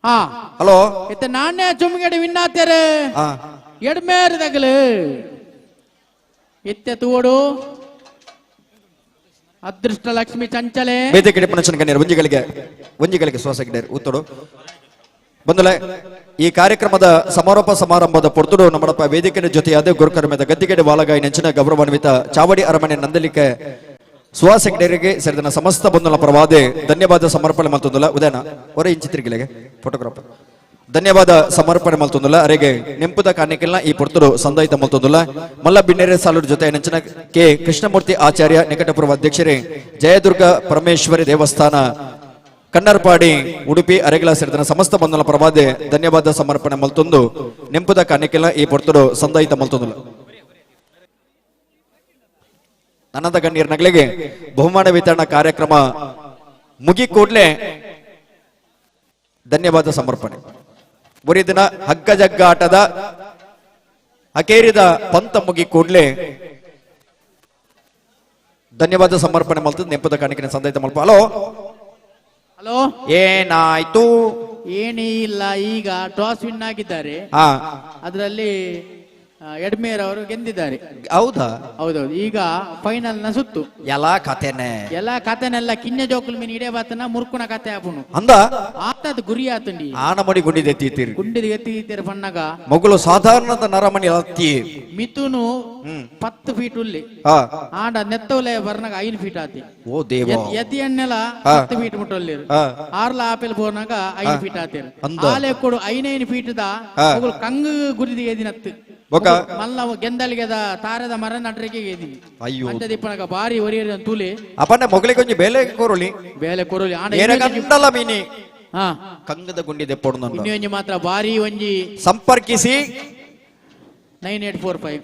ಹಾ ಹಲೋ ಇತ್ತ ನಾಣ್ಯ ಚುಮ್ಮಿಗಡೆ ವಿನ್ ಆತೇರೆ ಎಡ್ಮೇರು ತಗಲು ಇತ್ತೆ ತೂಡು ಅದೃಷ್ಟ ಲಕ್ಷ್ಮಿ ಚಂಚಲೆ ಬೇತೆ ಕಡೆ ಪುನಚನ ಗಣ್ಯರು ಒಂಜಿಗಳಿಗೆ ಒಂಜಿಗಳಿಗೆ ಶ್ವಾಸ ಗಿಡರು ಉತ್ತಡು ಬಂದಲೆ. ಈ ಕಾರ್ಯಕ್ರಮದ ಸಮಾರೋಪ ಸಮಾರಂಭದ ಪೊರ್ತುಡು ನಮ್ಮಡಪ್ಪ ವೇದಿಕೆಯ ಜೊತೆಯಾದ ಗುರುಕರ್ಮದ ಗದ್ದಿಗೆಡೆ ವಾಲಗಾಯಿ ನೆಂಚಿನ ಗೌರವಾನ್ವಿತ ಚಾವಡಿ ಅರಮನೆ ನಂದಲಿಕೆ ಸುಹಾಸ್ ಹೆಗ್ಡೆರಿಗೆ ಸೇರಿದ ಸಮಸ್ತ ಬಂಧುಲ ಪರವಾದೆ ಧನ್ಯವಾದ ಸಮರ್ಪಣೆ ಮಲ್ತೊಂದುಲ. ಉದಯನ ಹೊರ ಇಂಚಿತ್ರಿಗಿಲೆಗೆ ಫೋಟೋಗ್ರಾಫರ್ ಧನ್ಯವಾದ ಸಮರ್ಪಣೆ ಮಲ್ತೊಂದುಲ. ಅರೆಗೆ ನೆಂಪುದ ಕಾಣಿಕೆಲ್ನ ಈ ಪೊರ್ತುಡು ಸಂದಾಯಿತ ಮಲ್ತೊಂದುಲ. ಮಲ್ಲ ಬಿನ್ನೆರೆ ಸಾಲೂರು ಜೊತೆ ನೆಂಚಿನ ಕೆ ಕೃಷ್ಣಮೂರ್ತಿ ಆಚಾರ್ಯ ನಿಕಟಪೂರ್ವ ಅಧ್ಯಕ್ಷರೇ ಜಯದುರ್ಗ ಪರಮೇಶ್ವರಿ ದೇವಸ್ಥಾನ ಕನ್ನರ್ಪಾಡಿ ಉಡುಪಿ ಅರೆಗಳ ಸೇರಿದ ಸಮಸ್ತ ಬಂಧುಲ ಪರವಾದೆ ಧನ್ಯವಾದ ಸಮರ್ಪಣೆ ಮಲ್ತೊಂದು ನೆಂಪುದ ಕಾಣಿಕೆಲ್ನ ಈ ಪೊರ್ತುಡು ಸಂದಾಯಿತ ಮಲ್ತೊಂದುಲ. ಅನಂತ ಗಣ್ಯರ್ನಗಳಿಗೆ ಬಹುಮಾನ ವಿತರಣಾ ಕಾರ್ಯಕ್ರಮ ಮುಗಿ ಕೂಡಲೇ ಧನ್ಯವಾದ ಸಮರ್ಪಣೆ. ಒರಿ ದಿನ ಹಗ್ಗ ಜಗ್ಗಾಟದ ಅಕೇರಿದ ಪಂತ ಮುಗಿ ಕೂಡಲೇ ಧನ್ಯವಾದ ಸಮರ್ಪಣೆ ಮಲ್ತದ ನೆಂಪದ ಕಾಣಿಕೆನ ಸಂದೈತ ಮಲ್ಪ. ಹಲೋ ಹಲೋ, ಏನಾಯ್ತು? ಏನೇ ಇಲ್ಲ, ಈಗ ಟಾಸ್ ವಿನ್ ಆಗಿದ್ದಾರೆ. ಅದರಲ್ಲಿ ಎಡ್ಮೇರ್ ಅವರು ಗೆದ್ದಿದ್ದಾರೆ. ಹೌದಾ? ಹೌದೌದು. ಈಗ ಫೈನಲ್ ನ ಸುತ್ತು. ಎಲ್ಲಾ ಕಥೆನೆ ಎಲ್ಲಾ ಕಥೆನೆಲ್ಲ ಕಿನ್ಯ ಜೋಕುಲ್ ಮೀನ್ ಇಡೇ ಬಾತನ ಮುರ್ಕುನ ಕಥೆ ಆಪುನು ಅಂದ ಆತದ ಗುರಿ ಆತಂಡಿ ಆನಮಡಿ ಗುಂಡಿದೆ ಎತ್ತೀರಿ ಗುಂಡಿದ ಎತ್ತೀರ ಬಣ್ಣಗ ಮಗುಳು ಸಾಧಾರಣದ ನರಮಣಿ ಅತ್ತಿ ಮಿಥುನು 10 ಫೀಟ್ ಉಲ್ಲಿ ಆಂಡ ನೆತ್ತವಲೆ ಬರ್ನಾಗ 5 ಫೀಟ್ ಆತಿ. ಓ ದೇವ, ಯತಿ ಎಣ್ಣೆಲ 10 ಫೀಟ್ ಮುಟ್ಟಲ್ಲಿ ಆರ್ಲ ಆಪೆಲ್ ಬೋರ್ನಾಗ 5 ಫೀಟ್ ಆತೀರ ಆಲೆ ಕೊಡು 5 ಫೀಟ್ the ಮಗುಳು ಕಂಗು ಗುರಿದಿ ಎದಿನತ್ತು ಮಲ್ಲ ಗೆಂದಲಿಗೆದ ತಾರದ ಮರ ನಟರಿಗೆ ಅಯ್ಯೋ ಅಂಚದಿಪ್ಪನಗ ಬಾರಿ ಒರಿಯರಿ ತೂಲಿ ಅಪನೆ ಮೊಗಲಿಗೆ ಒಂಜಿ ಬೇಲೆ ಕೊರೊಲಿ ಬೇಲೆ ಕೊರೊಲಿ ಏರಗಂಡಲ ಮೀನಿ ಕಂಗದ ಗುಂಡಿ ದೆಪ್ಪೊಡು ಇನ್ನಿ ಒಂಜಿ ಮಾತ್ರ ಬಾರಿ ಒಂಜಿ ಸಂಪರ್ಕಿಸಿ 9845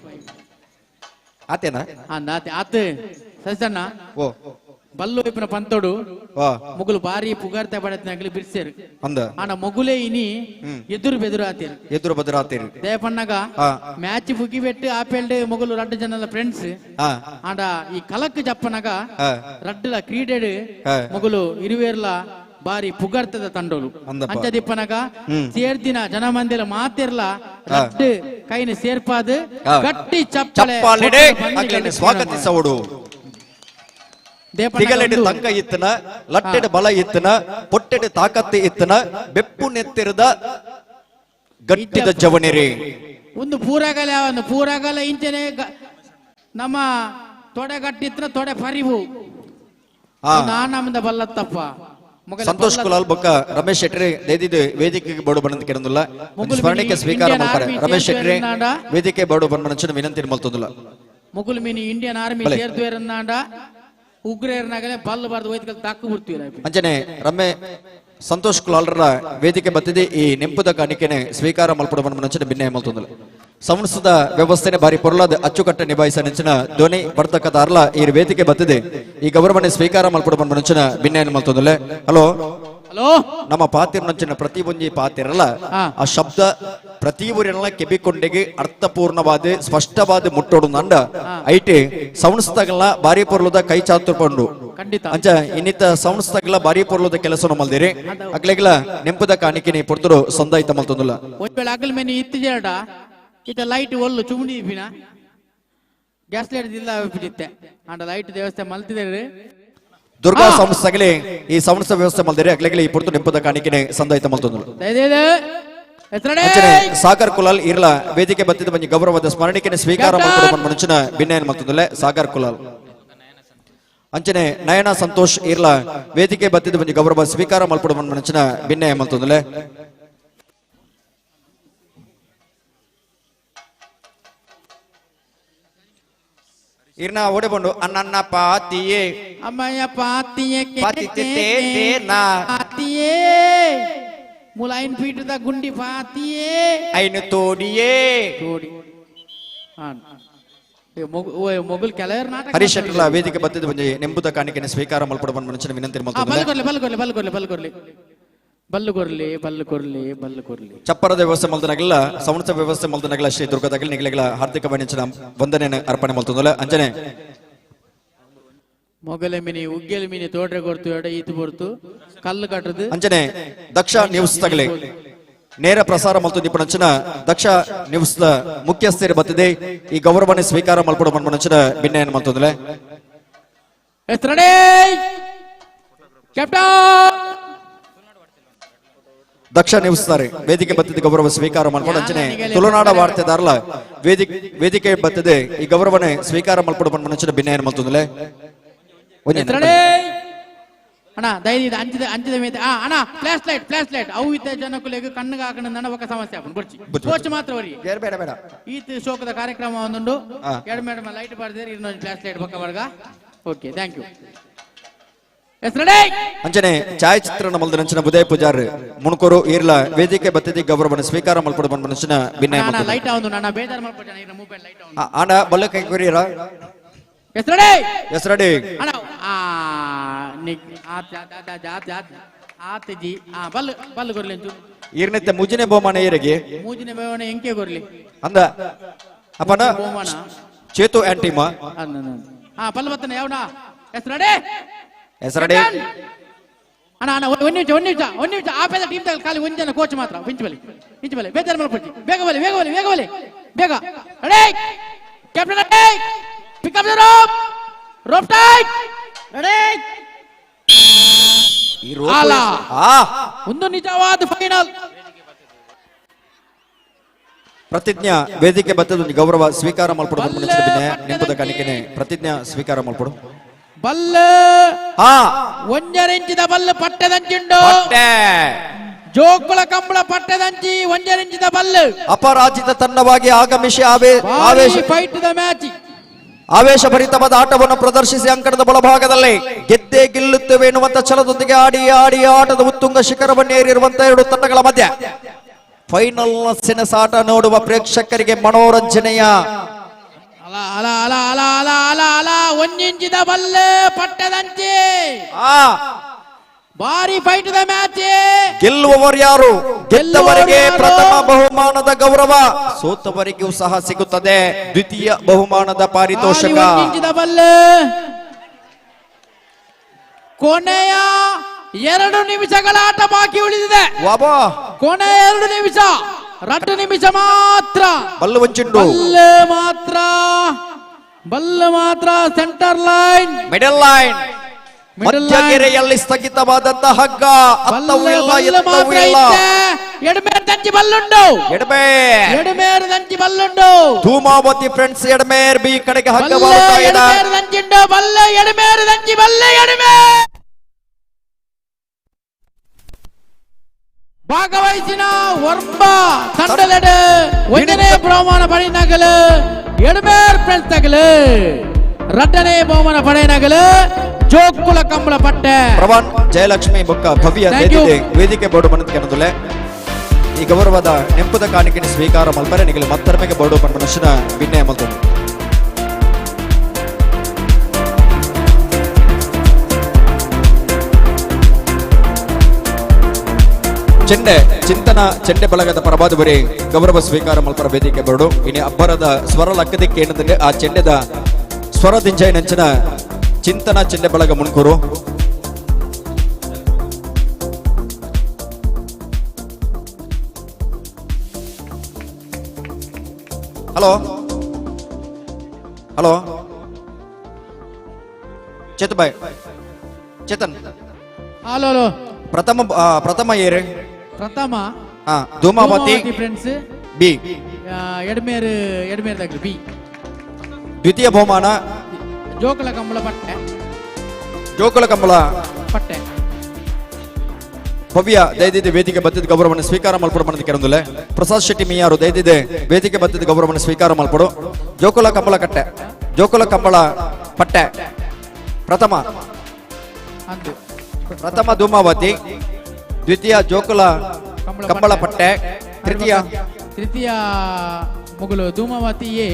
ಆತೇನಾ ಅಂದ ಆತೆ ಆತ ಸಜ್ಜಣ್ಣ ಓ ಬಲ್ಲು ಇಪ್ಪನ ಪಂತೋಡು ಮೊಗುಲು ಬಾರಿ ಪುಗಾರ್ತೆ ಪಡತ್ನಾಗ್ಲಿ ಬಿರ್ಸೇರು ಅಂದ ಆನ ಮೊಗುಲೇ ಇನಿ ಎದುರು ಬೆದುರು ಆತೇರು ಎದುರು ಬದುರು ಆತೇರು ದೇಪಣ್ಣಗ ಮ್ಯಾಚ್ ಫುಗಿ ಬೆಟ್ಟು ಆಪೆಲ್ಡ್ ಮೊಗುಲು ರಡ್ಡು ಜನಲ ಫ್ರೆಂಡ್ಸ್ ಆಂಡ ಈ ಕಲಕ್ ಜಪ್ಪನಗ ರಡ್ಡುಲ ಕ್ರೀಡೆಡ್ ಮೊಗುಲು ಇರುವೇರ್ಲ ಬಾರಿ ಪುಗಾರ್ತದ ತಂಡೋಲು ಅಂಚದಿಪ್ಪನಗ ಸೇರ್ದಿನ ಜನಮಂದಿರ ಮಾತಿರ್ಲ ರಡ್ಡು ಕೈನ ಸೇರ್ಪಾದ ಗಟ್ಟಿ ಚಪ್ಪಾಳೆ ಸ್ವಾಗತಿಸೋಡು. ತಿಗಲೆಡು ತಂಕ ಇತ್ತನ, ಲಟ್ಟೆಡು ಬಲ ಇತ್ತನ, ಪೊಟ್ಟೆಡು ತಾಕತ್ತು ಇತ್ತನ, ಬೆಪ್ಪು ನೆತ್ತಿರದ ಗಟ್ಟಿದ ಜವನಿರಿ. ಒಂದು ಪೂರಗಲ ಒಂದು ಪೂರಗಲ ಇಂಚನೆ ನಮ್ಮ ತೊಡೆ ಗಟ್ಟಿತ್ರ ತೊಡೆ ಪರಿವು ನಾನಮ್ದ ಬಲ್ಲತ್ತಪ್ಪ. ಸಂತೋಷ್ ಕುಲಾಲ್ ಬೊಕ್ಕ ರಮೇಶ್ ಶೆಟ್ಟಿ ದಯದಿದ್ದು ವೇದಿಕೆಗೆ ಬೋರ್ಡು ಬಣ್ಣದ ಕೆಡಂದಿಲ್ಲ ಸ್ಮರಣಿಕೆ ಸ್ವೀಕಾರ ಮಾಡ್ತಾರೆ. ರಮೇಶ್ ಶೆಟ್ಟಿ ವೇದಿಕೆ ಬೋರ್ಡು ಬಣ್ಣ ವಿನಂತಿ ಮಲ್ತೊಂದಿಲ್ಲ. ಮುಗುಲ್ ಮೀನಿ ಇಂಡಿಯನ್ ಆರ್ಮಿ ಸೇರ್ದ್ವೇರನ್ನಾಂಡ ಉಗ್ರೇರ್ನಾಗಲೇ ಬಲ್ಲು ಬಾರ್ದು ಹೋಯ್ತು ತಾಕು ಬಿಡ್ತೀವಿ. ಅಂಚನೆ ರಮೆ ಸಂತೋಷ್ ಕುಲಾಲ್ರ ವೇದಿಕೆ ಬತ್ತಿದೆ ಈ ನೆಂಪುದ ಕಾಣಿಕೆನೆ ಸ್ವೀಕಾರ ಮಲ್ಪಡ ಮನಂಚನೆ ಭಿನ್ನ ಮಲ್ತೊಂದಿಲ್ಲ. ಸಂಸ್ಥದ ವ್ಯವಸ್ಥೆನೆ ಬಾರಿ ಪೊರ್ಲಾದ ಅಚ್ಚುಕಟ್ಟ ನಿಭಾಯಿಸ ನೆಂಚಿನ ಧ್ವನಿ ವರ್ತಕದಾರ್ಲ ಈ ವೇದಿಕೆ ಬತ್ತಿದೆ ಈ ಗೌರವನೆ ಸ್ವೀಕಾರ ಮಲ್ಪಡ ಮನಂಚನ ಭಿನ್ನ ಮಲ್ತೊಂದಿಲ್ಲ. ಹಲೋ ಹಲೋ, ನಮ್ಮ ಪಾತಿರ್ನಂಚಿನ ಪ್ರತಿ ಒಂಜಿ ಪಾತಿರಲ್ಲ ಆ ಶಬ್ದ ಪ್ರತಿ ಊರಿನ ಕೆಬಿಕೊಂಡಿಗೆ ಅರ್ಥಪೂರ್ಣವಾದ ಸ್ಪಷ್ಟವಾದ ಮುಟ್ಟೋಡು ನಂಡ IT ಸಂಸ್ಥೆಗಳ ಬಾರಿ ಪೊರ್ಲದ ಕೈ ಚಾತುರ್ಪಂಡು ಅಂಚ ಇನ್ನಿತ ಸಂಸ್ಥೆಗಳ ಬಾರಿ ಪೊರ್ಲದ ಕೆಲಸ ಮಲ್ದಿರಿ ಅಗ್ಲೆಗ್ಲ ನೆಂಪುದ ಕಾಣಿಕೆನಿ ಪೊರ್ತರು ಸಂದಾಯಿತ ಮಲ್ತೊಂದಿಲ್ಲ. ಒಂದ್ ವೇಳೆ ಅಗಲ್ ಮೇನೆ ಇತ್ತಿಜೇಡ ಇತ್ತ ಲೈಟ್ ಒಲ್ಲು ಚುಮುನಿ ಇಪ್ಪಿನ ಗ್ಯಾಸ್ ಲೈಟ್ ಇಲ್ಲ ಬಿಟ್ಟಿತ್ತೆ ಅಂಡ ಲೈಟ್ ವ್ಯವಸ್ಥೆ ಮಲ್ತಿದ್ದಾರೆ. ದುರ್ಗಾ ಸಂಸ್ಥೆಗಳೇ ಈ ಸಂಸ್ಥೆ ವ್ಯವಸ್ಥೆ ಮಲ್ದಿರಿ ಅಗ್ಲೆಗ್ಲೆ ಈ ಪೊರ್ತು ನೆಂಪುದ ಕಾಣಿಕೆನೆ ಸಂದಾಯಿತ ಮಲ್ತೊಂದಿಲ್ಲ. ಸಾಗರ್ ಕುಲಾಲ್ ಇರ್ಲ ವೇದಿಕೆ ಬತ್ತಿದ ಬಂಜಿ ಗೌರವದ ಸ್ಮರಣಿಕೆನೆ ಸ್ವೀಕಾರ ಮಲ್ಪಡ ಮನುಷ್ಯನ ಭಿನ್ನ ಮಲ್ತೊಂದಿಲ್ಲ ಸಾಗರ್ ಕುಲಾಲ್. ಅಂಚನೆ ನಯನ ಸಂತೋಷ್ ಇರ್ಲ ವೇದಿಕೆ ಬತ್ತಿದ ಬಂಜಿ ಗೌರವ ಸ್ವೀಕಾರ ಮಲ್ಪಡ ಮನುಷ್ಯನ ಭಿನ್ನ ಮಲ್ತೊಂದಿಲ್ಲ. ಇರ್ನ ಓಡೆ ಬಂಡು ಅಣ್ಣಣ್ಣ ಪಾತಿಯೇ ಅಮ್ಮಯ್ಯ ಪಾತಿಯೇ ಪಾತಿಯೇ ಮೂಲ 5 ಫೀಟ್ the ಗುಂಡಿ ಪಾತಿಯೇ ಐನು ತೋಡಿಯೇ ತೋಡಿ. ಮೊಗುಲ್ ಕೆಲವರು ನಾಟಕ ಹರೀಶ್ ಶೆಟ್ಟರ್ಲ ವೇದಿಕೆ ಬತ್ತಿದ ಬಂಜಿ ನೆಂಬುದ ಕಾಣಿಕೆನೆ ಸ್ವೀಕಾರ ಮಲ್ಪಡ ಮನುಷ್ಯನ ವಿನಂತಿ ಮಲ್ತೊಂದಿಲ್ಲ. ಬಲ್ಕೊರ್ಲಿ ಬಲ್ಕೊರ್ಲಿ ಬಲ್ಕೊರ್ಲಿ ಬಲ್ಕೊರ್ಲಿ ಬಲ್ಲು ಕೊರ್ಲಿ ಬಲ್ಲು ಕೊರ್ಲಿ ಬಲ್ಲು ಕೊರ್ಲಿ. ಚಪ್ಪರದ ವ್ಯವಸ್ಥೆ ಮಲ್ದನಗಲ ಸಂಸ್ಥೆ ವ್ಯವಸ್ಥೆ ಮಲ್ದನಗಲ ಶ್ರೀ ದುರ್ಗದಗಲ ನಿಗಲೆಗಳ ಹಾರ್ದಿಕ ವಾಣಿಜ್ಯ ವಂದನೆಯನ್ನು ಅರ್ಪಣೆ ಮಲ್ತೊಂದಿಲ್ಲ. ಅಂಜನೆ ಮೊಗಲ ಮಿನಿ ಉಗ್ಗೆಲ ಮಿನಿ ತೋಡ್ರೆ ಕೊರ್ತು ಎಡ ಈತು ಬೊರ್ತು ಕಲ್ಲು ಕಟ್ಟದು. ಅಂಜನೆ ದಕ್ಷ ನ್ಯೂಸ್ ತಗಲೆ ನೇರ ಪ್ರಸಾರ ಮಲ್ತೊಂದಿಪ್ಪನಂಚಿನ ದಕ್ಷ ನ್ಯೂಸ್ ಮುಖ್ಯಸ್ಥರು ಬತ್ತಿದೆ ಈ ಗೌರವನೆ ಸ್ವೀಕಾರ ಮಲ್ಪಡ ಮನ್ಮನಂಚಿನ ಭಿನ್ನಯನ್ನು ಮಲ್ತೊಂದಿಲ್ಲ. ದಕ್ಷ ನ್ಯೂಸ್ ವೇದಿಕೆ ಬತ್ತಿದ ಗೌರವ ಸ್ವೀಕಾರ ಮಲ್ಪಡ ಅಂಚನೆ ತುಳುನಾಡ ವಾರ್ತೆದಾರಲ ವೇದಿಕೆ ಬತ್ತಿದೆ ಈ ಗೌರವನೆ ಸ್ವೀಕಾರ ಮಲ್ಪಡ ಮನ್ಮನಂಚಿನ ಭಿನ್ನಯನ್ನು ಮಲ್ತೊಂದಿಲ್ಲ. ಅಣ್ಣ ದಯವಿಟ್ಟು ಅಂಚಿದ ಅಂಚಿದ ಮೇಲೆ ಅಣ್ಣ ಫ್ಲಾಶ್ ಲೈಟ್ ಫ್ಲಾಶ್ ಲೈಟ್ ಅವು ಇದ್ದ ಜನಕುಲೆಗ್ ಕಣ್ಣಿಗೆ ಹಾಕೊಂಡು ನನ್ನ ఒక ಸಮಸ್ಯೆ ಆಪುಂಡು ಬೊಡ್ಚಿ ಕೋಚ್ ಮಾತ್ರ ವರಿ ಬೇಡ ಬೇಡ ಈತ ಶೋಕದ ಕಾರ್ಯಕ್ರಮ ಒಂದುಂಡು ಎರಡು ಮೇಡಮ್ ಲೈಟ್ ಬಾರ್ದೇರ್ ಇನ್ನೊಂದು ಫ್ಲಾಶ್ ಲೈಟ್ ಬೊಕ್ಕ ಬರ್ಗ. Okay thank you. ಅಂಚನೆ ಛಾಯಾಚಿತ್ರಣ ಮಲ್ದ ಉದಯ ಪೂಜಾರ್ ಮುಣಕೂರು ಈರ್ಲ ವೇದಿಕೆ ಬತ್ತಿದಿ ಗೌರವನ ಸ್ವೀಕಾರ ಮಲ್ಪಡ ಮನುಷ್ಯನ ವಿನಯ ಲೈಟ್ ಆವೊಂದು ನನ್ನ ಬೇಜಾರ್ ಮಲ್ಪಡ ಮೊಬೈಲ್ ಲೈಟ್ ಆಂಡ ಬಲ್ಲ ಕೈ courier. Yes ready. Yes ready. ಅಣ್ಣ ಆ ನಿಕ್ ಆತ್ ಆತ್ ಆತ್ ಆತ್ ಆತ್ ಆತ್ ಜಿ ಆ ಬಲ್ಲು ಬಲ್ಲು ಕೊರ್ಲಿ ಅಂಚು. ಈರ್ನೆತ್ತೆ ಮುಜಿನೆ ಬಹುಮಾನ ಏರಿಗೆ. ಮೂಜಿನೆ ಬಹುಮಾನ ಎಂಕೆ ಕೊರ್ಲಿ. ಅಂದ ಅಪ್ಪನ ಬಹುಮಾನ ಚೇತು ಅಂಡ್ ಟೀಮ್. ಹಾ ಬಲ್ಲು ಬತ್ತನ ಯಾವನ. Yes ready. Yes ready. ಅಣ್ಣ ಅಣ್ಣ ಒಂದು ನಿಮಿಷ ಒಂದು ನಿಮಿಷ ಒಂದು ನಿಮಿಷ ಆಪೇದ ಟೀಮ್ ತಗಲ್ ಖಾಲಿ ಒಂದು ಜನ ಕೋಚ್ ಮಾತ್ರ ಇಂಚು ಬಲಿ ಇಂಚು ಬಲಿ ಬೇಜಾರು ಮಲ್ಪೊಚ್ಚಿ ಬೇಗ ಬಲಿ ಬೇಗ ಬಲಿ ಬೇಗ ಬಲಿ ಬೇಗ ready captain ready pick up the rope rope tight ready. ಈ ರೋಪ್ ಅಲ ಆ ಒಂದು ನಿಜವಾದ ಫೈನಲ್. ಪ್ರತಿಜ್ಞಾ ವೇದಿಕೆ ಬತ್ತದ ಗೌರವ ಸ್ವೀಕಾರ ಮಲ್ಪಡು ನಿಂಪದ ಕಾಣಿಕೆನೆ ಪ್ರತಿಜ್ಞಾ ಸ್ವೀಕಾರ ಮಲ್ಪಡು. ಬಲ್ಲ ಒಂಜರಿಂಚಿದ ಬಲ್ಲ ಪಟ್ಟೆದಂಚಿಂಡು ಜೋಕುಳ ಕಂಬಳ ಪಟ್ಟೆದಂಚಿ ಒಂಜರಿಂಚಿದ ಬಲ್ಲ. ಅಪರಾಜಿತ ತಂಡವಾಗಿ ಆಗಮಿಸಿ ಆವೇಶ ಫೈಟ್ the match ಆವೇಶಭರಿತವಾದ ಆಟವನ್ನು ಪ್ರದರ್ಶಿಸಿ ಅಂಕಣದ ಬಲಭಾಗದಲ್ಲಿ ಗೆದ್ದೇ ಗೆಲ್ಲುತ್ತೇವೆ ಎನ್ನುವಂತ ಛಲದೊಂದಿಗೆ ಆಡಿ ಆಡಿ ಆಟದ ಉತ್ತುಂಗ ಶಿಖರವನ್ನೇರಿರುವಂತಹ ಎರಡು ತಂಡಗಳ ಮಧ್ಯೆ ಫೈನಲ್ ಸೆಣಸಾಟ ನೋಡುವ ಪ್ರೇಕ್ಷಕರಿಗೆ ಮನೋರಂಜನೆಯ ಅಲ ಅಲ ಅಲ ಅಲ ಅಲ ಅಲ ಅಲ ಒಂಜಿಂಚಿದ ಬಲ್ಲೆ ಪಟ್ಟದಂಚಿ ಬಾರಿ ಫೈಟ್ the match. ಗೆಲ್ಲುವವರು ಯಾರು? ಗೆದ್ದವರಿಗೆ ಪ್ರಥಮ ಬಹುಮಾನದ ಗೌರವ, ಸೋತವರಿಗೂ ಸಹ ಸಿಗುತ್ತದೆ ದ್ವಿತೀಯ ಬಹುಮಾನದ ಪಾರಿತೋಷಕ. ಬಲ್ಲೆ ಕೊನೆಯ 2 ನಿಮಿಷಗಳ ಆಟ ಬಾಕಿ ಉಳಿದಿದೆ. ಕೊನೆಯ 2 ನಿಮಿಷ, 2 ನಿಮಿಷ ಮಾತ್ರ. ಬಲ್ಲು ಒಂಚಿಂಡು ಬಲ್ಲೆ ಮಾತ್ರ, ಬಲ್ಲೆ ಮಾತ್ರ. ಸೆಂಟರ್ ಲೈನ್, ಮಿಡಲ್ ಲೈನ್, ಮಧ್ಯಗೆರೆಯಲ್ಲಿ ಸ್ಥಗಿತವಾದಂತಹ ಹಗ್ಗ. ಅತ್ತವೂ ಇಲ್ಲ, ಎತ್ತವೂ ಇಲ್ಲ. ಎಡಮೇರ್ ದಂಚಿ ಬಲ್ಲುಂಡು, ಎಡಮೇರ್ ದಂಚಿ ಬಲ್ಲುಂಡು. ಧೂಮಾವತಿ ಫ್ರೆಂಡ್ಸ್ ಎಡಮೇರ್ ಬಿ ಕಡೆಗೆ ಹಗ್ಗ ಬಾರುತ್ತಾ ಇದೆ. ಎಡಮೇರ್ ದಂಚಿಂಡು ಬಲ್ಲೆ, ಎಡಮೇರ್ ದಂಚಿ ಬಲ್ಲೆ, ಎಡಮೇರ್. ಭಾಗವಹಿಸಿನ ಒರ್ಬ ತಂಡದೆಡೆ ಒಂದನೇ ಬಹುಮಾನ ಪಡೆಯನಗಲು ಎಡಮೇರ್ ಫ್ರೆಂಡ್ಸ್ ತಗಲು, ರಡ್ಡನೇ ಬಹುಮಾನ ಪಡೆಯನಗಲು ಜೋಕುಲ ಕಂಬಳ ಪಟ್ಟೆ. ಪ್ರವಾನ್ ಜಯಲಕ್ಷ್ಮಿ ಬೊಕ್ಕ ಭವ್ಯ ವೇದಿಕೆ ಬೋರ್ಡು ಬಣ್ಣದ ಕೆನದುಲೆ ಈ ಗೌರವದ ನೆಂಪುದ ಕಾಣಿಕೆಯನ್ನು ಸ್ವೀಕಾರ ಮಲ್ಪರೆ ನಿಗಲು ಮತ್ತರ್ಮೆಗೆ ಬೋರ್ಡು ಬಣ್ಣ ಮನುಷ್ಯನ ವಿನಯ ಮಲ್ತೊಂದು. ಚೆಂಡೆ ಚಿಂತನ ಚೆಂಡೆ ಬಳಗದ ಪರವಾದ ಬರಿ ಗೌರವ ಸ್ವೀಕಾರ ಮಲ್ಪರ ವೇದಿಕೆ ಬೋರ್ಡು. ಇನಿ ಅಬ್ಬರದ ಸ್ವರ ಲಕ್ಕದಿಕ್ಕೆ ಏನಂದ್ರೆ ಆ ಚೆಂಡೆದ ಸ್ವರದಿಂಜೈ ನಂಚಿನ ಚಿಂತನ ಚೆಂಡೆ ಬಳಗ ಮುನ್ಕೂರು. ಹಲೋ ಹಲೋ ಚೇತನ್ ಬಾಯ್, ಚೇತನ್. Hello hello. ಪ್ರಥಮ ಪ್ರಥಮ ಏರು ಪ್ರಥಮ ಧೂಮಾವತಿ ಫ್ರೆಂಡ್ಸ್ ಬಿ ಎಡಮೇರು, ಎಡಮೇರು ತಗಲು ಬಿ. ದ್ವಿತೀಯ ಬಹುಮಾನ ಜೋಕುಲ ಕಂಬಳ ಪಟ್ಟೆ, ಜೋಕುಲ ಕಂಬಳ ಪಟ್ಟೆ. ಭವ್ಯ ದಯದಿದೆ ವೇದಿಕೆ ಬತ್ತಿದ ಗೌರವವನ್ನು ಸ್ವೀಕಾರ ಮಲ್ಪಡು ಮನದ ಕೆರಂದುಲೆ. ಪ್ರಸಾದ್ ಶೆಟ್ಟಿ ಮಿಯಾರು ದಯದಿದೆ ವೇದಿಕೆ ಬತ್ತಿದ ಗೌರವವನ್ನು ಸ್ವೀಕಾರ ಮಲ್ಪಡು. ಜೋಕುಲ ಕಂಬಳ ಕಟ್ಟೆ, ಜೋಕುಲ ಕಂಬಳ ಪಟ್ಟೆ ಪ್ರಥಮ, ಪ್ರಥಮ ಧೂಮಾವತಿ, ದ್ವಿತೀಯ ಜೋಕುಲ ಕಂಬಳ ಪಟ್ಟೆ, ತೃತೀಯ ತೃತೀಯ ಮುಗುಲು ಧೂಮಾವತಿ ಎ,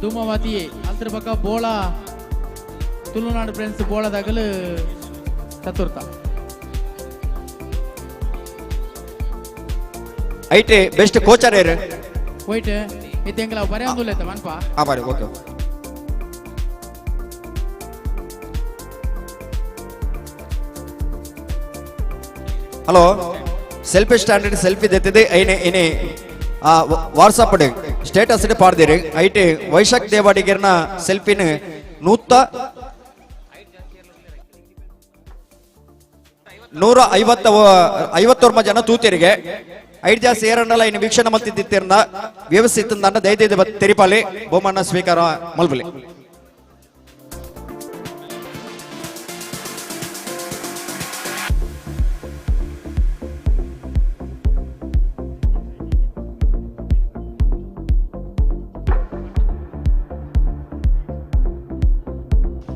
ಧೂಮಾವತಿ ಎ. ಅದ್ರ ಪಕ್ಕ ಬೋಳ ತುಳುನಾಡು ಫ್ರೆಂಡ್ಸ್ ಬೋಳದಾಗಲು ಚತುರ್ಥ. ಐಟೆ ಬೆಸ್ಟ್ ಕೋಚರ್ ಏರು ವೈಟ್ ಇತ್ತೆಂಗಲ ಬರೆಯಂದುಲ್ಲ ಮನ್ಪ. ಹಾ ಬಾರಿ, okay. Hello selfie standard selfie ದೆತ್ತಿದೆ ಐನೆ ಇನಿ ವಾಟ್ಸಪ್ ಸ್ಟೇಟಸ್ ಪಾಡ್ದಿರಿ. ಐಟೆ ವೈಶಾಖ್ ದೇವಾಡಿಗರ್ನ ಸೆಲ್ಫಿನ 150 ಜನ ತೂತಿರಿಗೆ ಐದು ಜಾಸ್ತಿ ಏರಣ್ಣಲ್ಲ ಇನ್ನು ವೀಕ್ಷಣೆ ಮಲ್ತಿದ್ದಿತ್ತಿರ್ನ ವ್ಯವಸ್ಥಿತ ದಯದಿದ್ದು ತೆರಿಪಾಲಿ ಬಹುಮಾನ ಸ್ವೀಕಾರ ಮಲ್ಬಲಿ.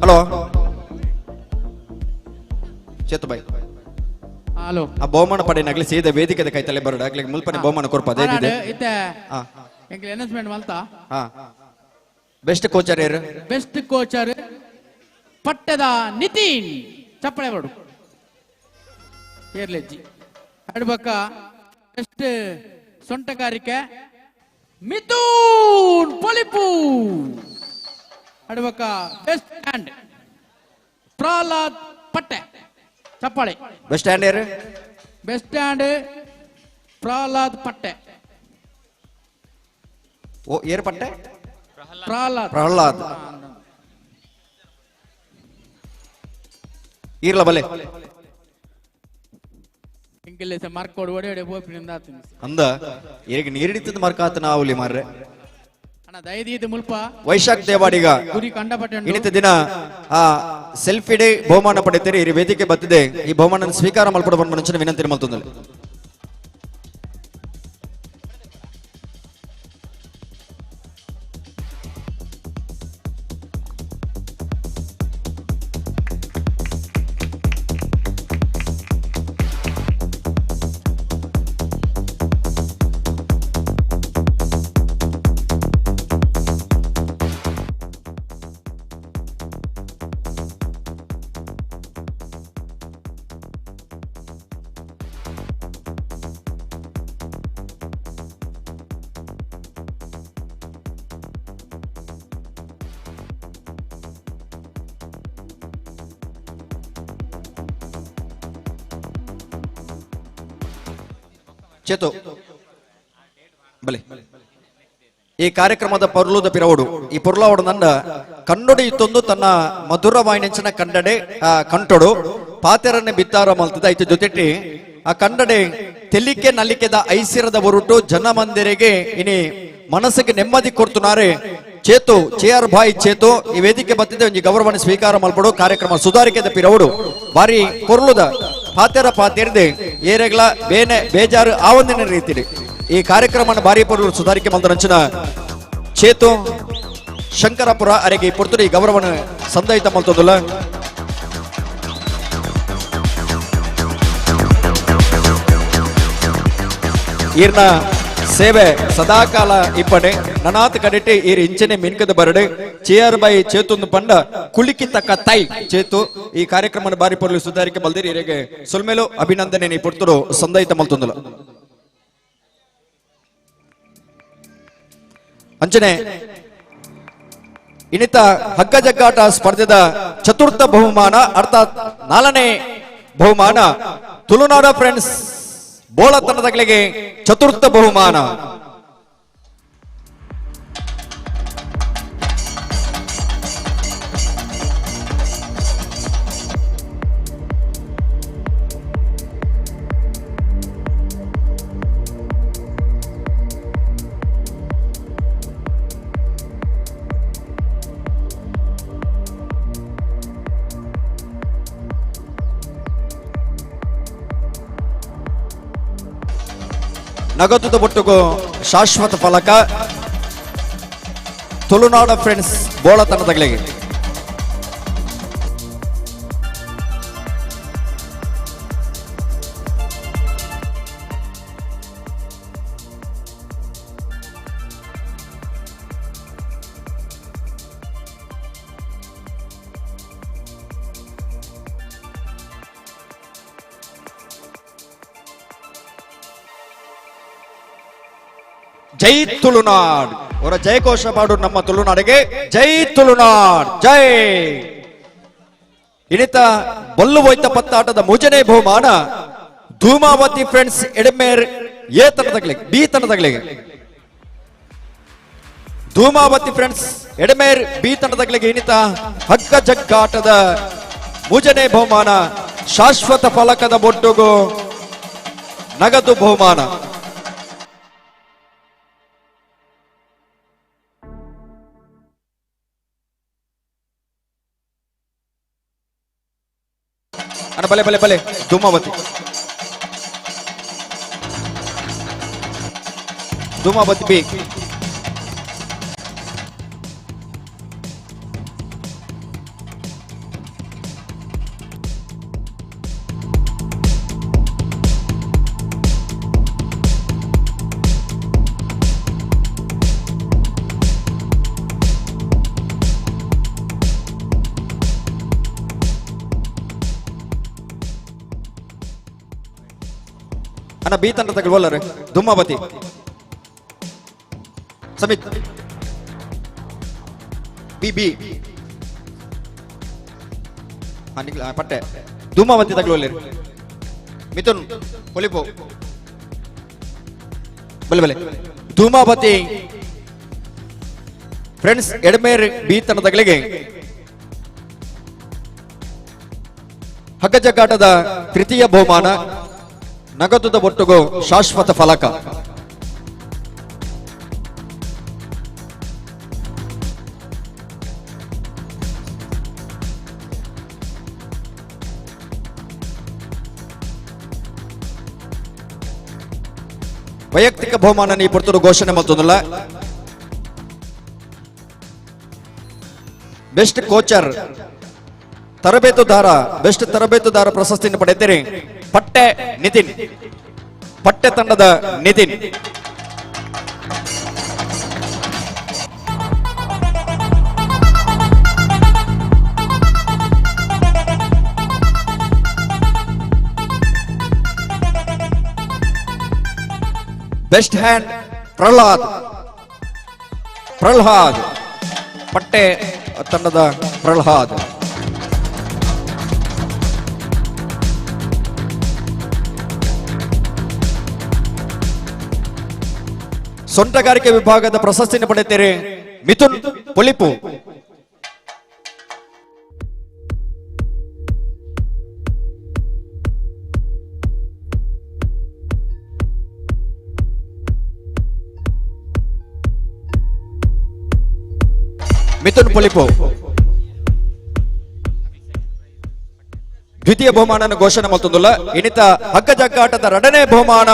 ಹಲೋ ಚೇತು ಬಾಯ್. ಹಲೋ. ಆ ಬಹುಮಾನ ಪಡೆಯನಾಗ್ಲಿ ಸೀದಾ ವೇದಿಕೆದ ಕೈತಲೆ ಬರಡ ಆಗ್ಲಿ ಮುಲ್ಪನೆ ಬಹುಮಾನ ಕೊರ್ಪ ಅದೇ ಇದೆ. ಇತ್ತೆ ಎಂಕ್ಲೆ ಅನೌನ್ಸ್ಮೆಂಟ್ ಮಲ್ತಾ. ಹಾ. ಬೆಸ್ಟ್ ಕೋಚರ್ ಯಾರು? ಬೆಸ್ಟ್ ಕೋಚರ್ ಪಟ್ಟದ ನಿತಿನ್. ಚಪ್ಪಳೆ ಬಡು ಏರ್ಲೆಜ್ಜಿ. ಅಡ್ಬಕ್ಕ ಬೆಸ್ಟ್ ಸೊಂಟಗಾರಿಕೆ ಮಿಥುನ್ ಪೊಲಿಪು. ಅಡ್ಬಕ್ಕ ಬೆಸ್ಟ್ ಹ್ಯಾಂಡ್ ಪ್ರಹ್ಲಾದ್ ಪಟ್ಟೆ. ಚಪ್ಪಾಳೆ. ಬೆಸ್ಟ್ ಹ್ಯಾಂಡ್ ಯಾರು? ಬೆಸ್ಟ್ ಹ್ಯಾಂಡ್ ಪ್ರಹ್ಲಾದ್ ಪಟ್ಟೆ. ಓ ಏರ್ ಪಟ್ಟೆ? ಪ್ರಹ್ಲಾದ್. ಪ್ರಹ್ಲಾದ್. ಈರ್ಲ ಬಲೆ. ಇಂಗ್ಲೀಷ್ ಮಾರ್ಕೋಡು ಒಡೆ ಒಡೆ ಪೋಪಿನಿಂದ ಆತೀನಿ. ಅಂದ ಈಗ ನೀರಿಡಿತದ ಮಾರ್ಕಾತನ ಆవుಲಿ ಮಾರ್ರೆ. ಅಣ್ಣ ದಯದೀದ ಮುಲ್ಪ ವೈಶಾಖ್ ದೇವಾಡಿಗ ಗುರಿ ಕಂಡಪಟ್ಟೆ ಇನ್ನಿತ ದಿನ ಆ ಸೆಲ್ಫಿ ಡೇ ಬಹುಮಾನ ಪಡೆಯುತ್ತಾರೆ. ಈ ವೇದಿಕೆ ಬತ್ತಿದೆ. ಈ ಬಹುಮಾನ ಸ್ವೀಕಾರ ಮಲ್ಪಡ ಬಂದ ಮನುಷ್ಯನ ವಿನಂತಿ ಮಲ್ತೊಂದಲ್ಲ. ಚೇತು ಬಲೆ ಈ ಕಾರ್ಯಕ್ರಮದ ಪೊರ್ಲುದ ಪಿರವಡು ಈ ಪೊರ್ಲಾವಡು ನನ್ನ ಕನ್ನಡಿ ಇತ್ತೊಂದು ತನ್ನ ಮಧುರ ವಾಯಿನಂಚಿನ ಕಂಡಡೆ ಕಂಟೊಡು ಪಾತೆರನ್ನೇ ಬಿತ್ತಾರ ಮಲ್ತದ ಐತ ಜೊತೆಟಿ ಆ ಕಂಡಡೆ ತೆಲಿಕೆ ನಲಿಕೆದ ಐಸಿರದ ಹೊರಟು ಜನಮಂದಿರಿಗೆ ಇನಿ ಮನಸ್ಸಿಗೆ ನೆಮ್ಮದಿ ಕೊಡ್ತುನಾರೆ ಚೇತು ಚೇಆರ್ ಭಾಯ್ ಚೇತು ಈ ವೇದಿಕೆ ಬತ್ತಿದೆ ಒಂಜಿ ಗೌರವವನ್ನು ಸ್ವೀಕಾರ ಮಲ್ಪಡು ಕಾರ್ಯಕ್ರಮ ಸುಧಾರಿಕೆದ ಪಿರವಡು ಬಾರಿ ಪೊರ್ಲುದ ಪಾತೆರ ಪಾತೆರ್ದೆ ಏರೆಗ್ಲ ಬೇನೆ ಬೇಜಾರು ಆ ಒಂದಿನ ರೀತಿಲಿ ಈ ಕಾರ್ಯಕ್ರಮನ ಬಾರಿ ಪೊರ್ಲು ಸುಧಾರಿಕೆ ಮಲ್ದರಂಚಿನ ಚೇತು ಶಂಕರಪುರ ಅರೆಗೆ ಈ ಪೊರ್ತುಡು ಈ ಗೌರವನ ಸಂದಾಯಿತ ಮಲ್ತೊಂದುಲ್ಲ. ಈರ್ನ ಸೇವೆ ಸದಾಕಾಲ ಇಪ್ಪಡೆ ನನಾತ್ ಕಡೆಟಿ ಈರ್ ಇಂಚನೆ ಮಿನ್ಕದ ಬರಡೆ ಚೇರ್ ಬೈ ಚೇತುಂದು ಪಂಡ ಕುಲಿಕಿ ತಕ್ಕ ತೈ ಚೇತು ಈ ಕಾರ್ಯಕ್ರಮನ ಬಾರಿ ಪೊರ್ಲು ಸುಧಾರಿಕೆ ಮಲ್ದಿರಿ ಈರೆಗೆ ಸೊಲ್ಮೇಲು ಅಭಿನಂದನೆ ನೀ ಪೊರ್ತುಡು ಸಂದಾಯಿತ ಮಲ್ತೊಂದುಲ್ಲ. ಅಂಚನೆ ಇನ್ನಿತ ಹಗ್ಗ ಜಗ್ಗಾಟ ಸ್ಪರ್ಧೆದ ಚತುರ್ಥ ಬಹುಮಾನ ಅರ್ಥಾತ್ ನಾಲ್ಕನೇ ಬಹುಮಾನ ತುಳುನಾಡ ಫ್ರೆಂಡ್ಸ್ ಬೋಳ ತಂಡದಗಳಿಗೆ ಚತುರ್ಥ ಬಹುಮಾನ. ನಗದುದ ಒಟ್ಟುಗು ಶಾಶ್ವತ ಫಲಕ ತುಳುನಾಡ ಫ್ರೆಂಡ್ಸ್ ಬೋಳ ತಂಡದಗಳಿಗೆ. ಜೈ ತುಳುನಾಡ್ ಅವರ ಜಯಘೋಷ ಮಾಡು ನಮ್ಮ ತುಳುನಾಡಿಗೆ ಜೈ ತುಳುನಾಡ್ ಜೈ. ಇನಿತ ಬಲ್ಲು ಹೋಯ್ತ ಪತ್ತಾಟದ ಮೂಜನೇ ಬಹುಮಾನ ಧೂಮಾವತಿ ಫ್ರೆಂಡ್ಸ್ ಎಡಮೇರ್ ಎ ತಂಡದಗಳಿಗೆ B ತಂಡದಗಳಿಗೆ. Dhumavati friends Edamer B ತಂಡದಗಳಿಗೆ ಇನಿತ ಹಗ್ಗ ಜಗ್ಗಾಟದ ಮೂಜನೇ ಬಹುಮಾನ ಶಾಶ್ವತ ಫಲಕದ ಒಟ್ಟುಗು ನಗದು ಬಹುಮಾನ. ಬಲೆ ಬಲೆ ಬಲೆ ಧೂಮಾವತಿ ಧೂಮಾವತಿ ಬಿ. ಅಣ್ಣ ಬಿ ತಂಡ ತಗೊಳ್ಳೋಲ್ಲರೆ ಧೂಮಾವತಿ ಸಮಿತ್ ಬಿ ಬಿ ಪಟ್ಟೆ ಧೂಮಾವತಿ ತಗೊಳ್ಳೋಲ್ಲೇರಿ ಮಿಥುನ್ ಪೊಲಿಪು ಬಲೆ ಬಲೆ ಧೂಮಾವತಿ ಫ್ರೆಂಡ್ಸ್ ಎಡಮೇರ್ ಬಿ ತಂಡದಗಳಿಗೆ ಹಗ್ಗಜಗ್ಗಾಟದ ತೃತೀಯ ಬಹುಮಾನ ನಗದುದ ಒಟ್ಟುಗು ಶಾಶ್ವತ ಫಲಕ. ವೈಯಕ್ತಿಕ ಬಹುಮಾನ ಈ ಪುರ್ತರು ಘೋಷಣೆ ಮಲ್ತೊಂದುಲ್ಲ. ಬೆಸ್ಟ್ ಕೋಚರ್ ತರಬೇತುದಾರ, ಬೆಸ್ಟ್ ತರಬೇತುದಾರ ಪ್ರಶಸ್ತಿಯನ್ನು ಪಡೆಯುತ್ತೀರಿ ಪಟ್ಟೆ ನಿತಿನ್, ಪಟ್ಟೆ ತಂಡದ Nitin. Best hand Prahlad, Prahlad ಪಟ್ಟೆ ತಂಡದ ಪ್ರಹ್ಲಾದ್. ಸೊಂಟಗಾರಿಕೆ ವಿಭಾಗದ ಪ್ರಶಸ್ತಿಯನ್ನು ಪಡೆಯುತ್ತೀರಿ ಮಿಥುನ್ ಪೊಲಿಪು. ಮಿಥುನ್ ಪೊಲಿಪು ದ್ವಿತೀಯ ಬಹುಮಾನ ಘೋಷಣೆ ಮಲ್ತೊಂದುಲ್ಲ. ಇನಿತ ಹಗ್ಗಜಗ್ಗಾಟದ ಎರಡನೇ ಬಹುಮಾನ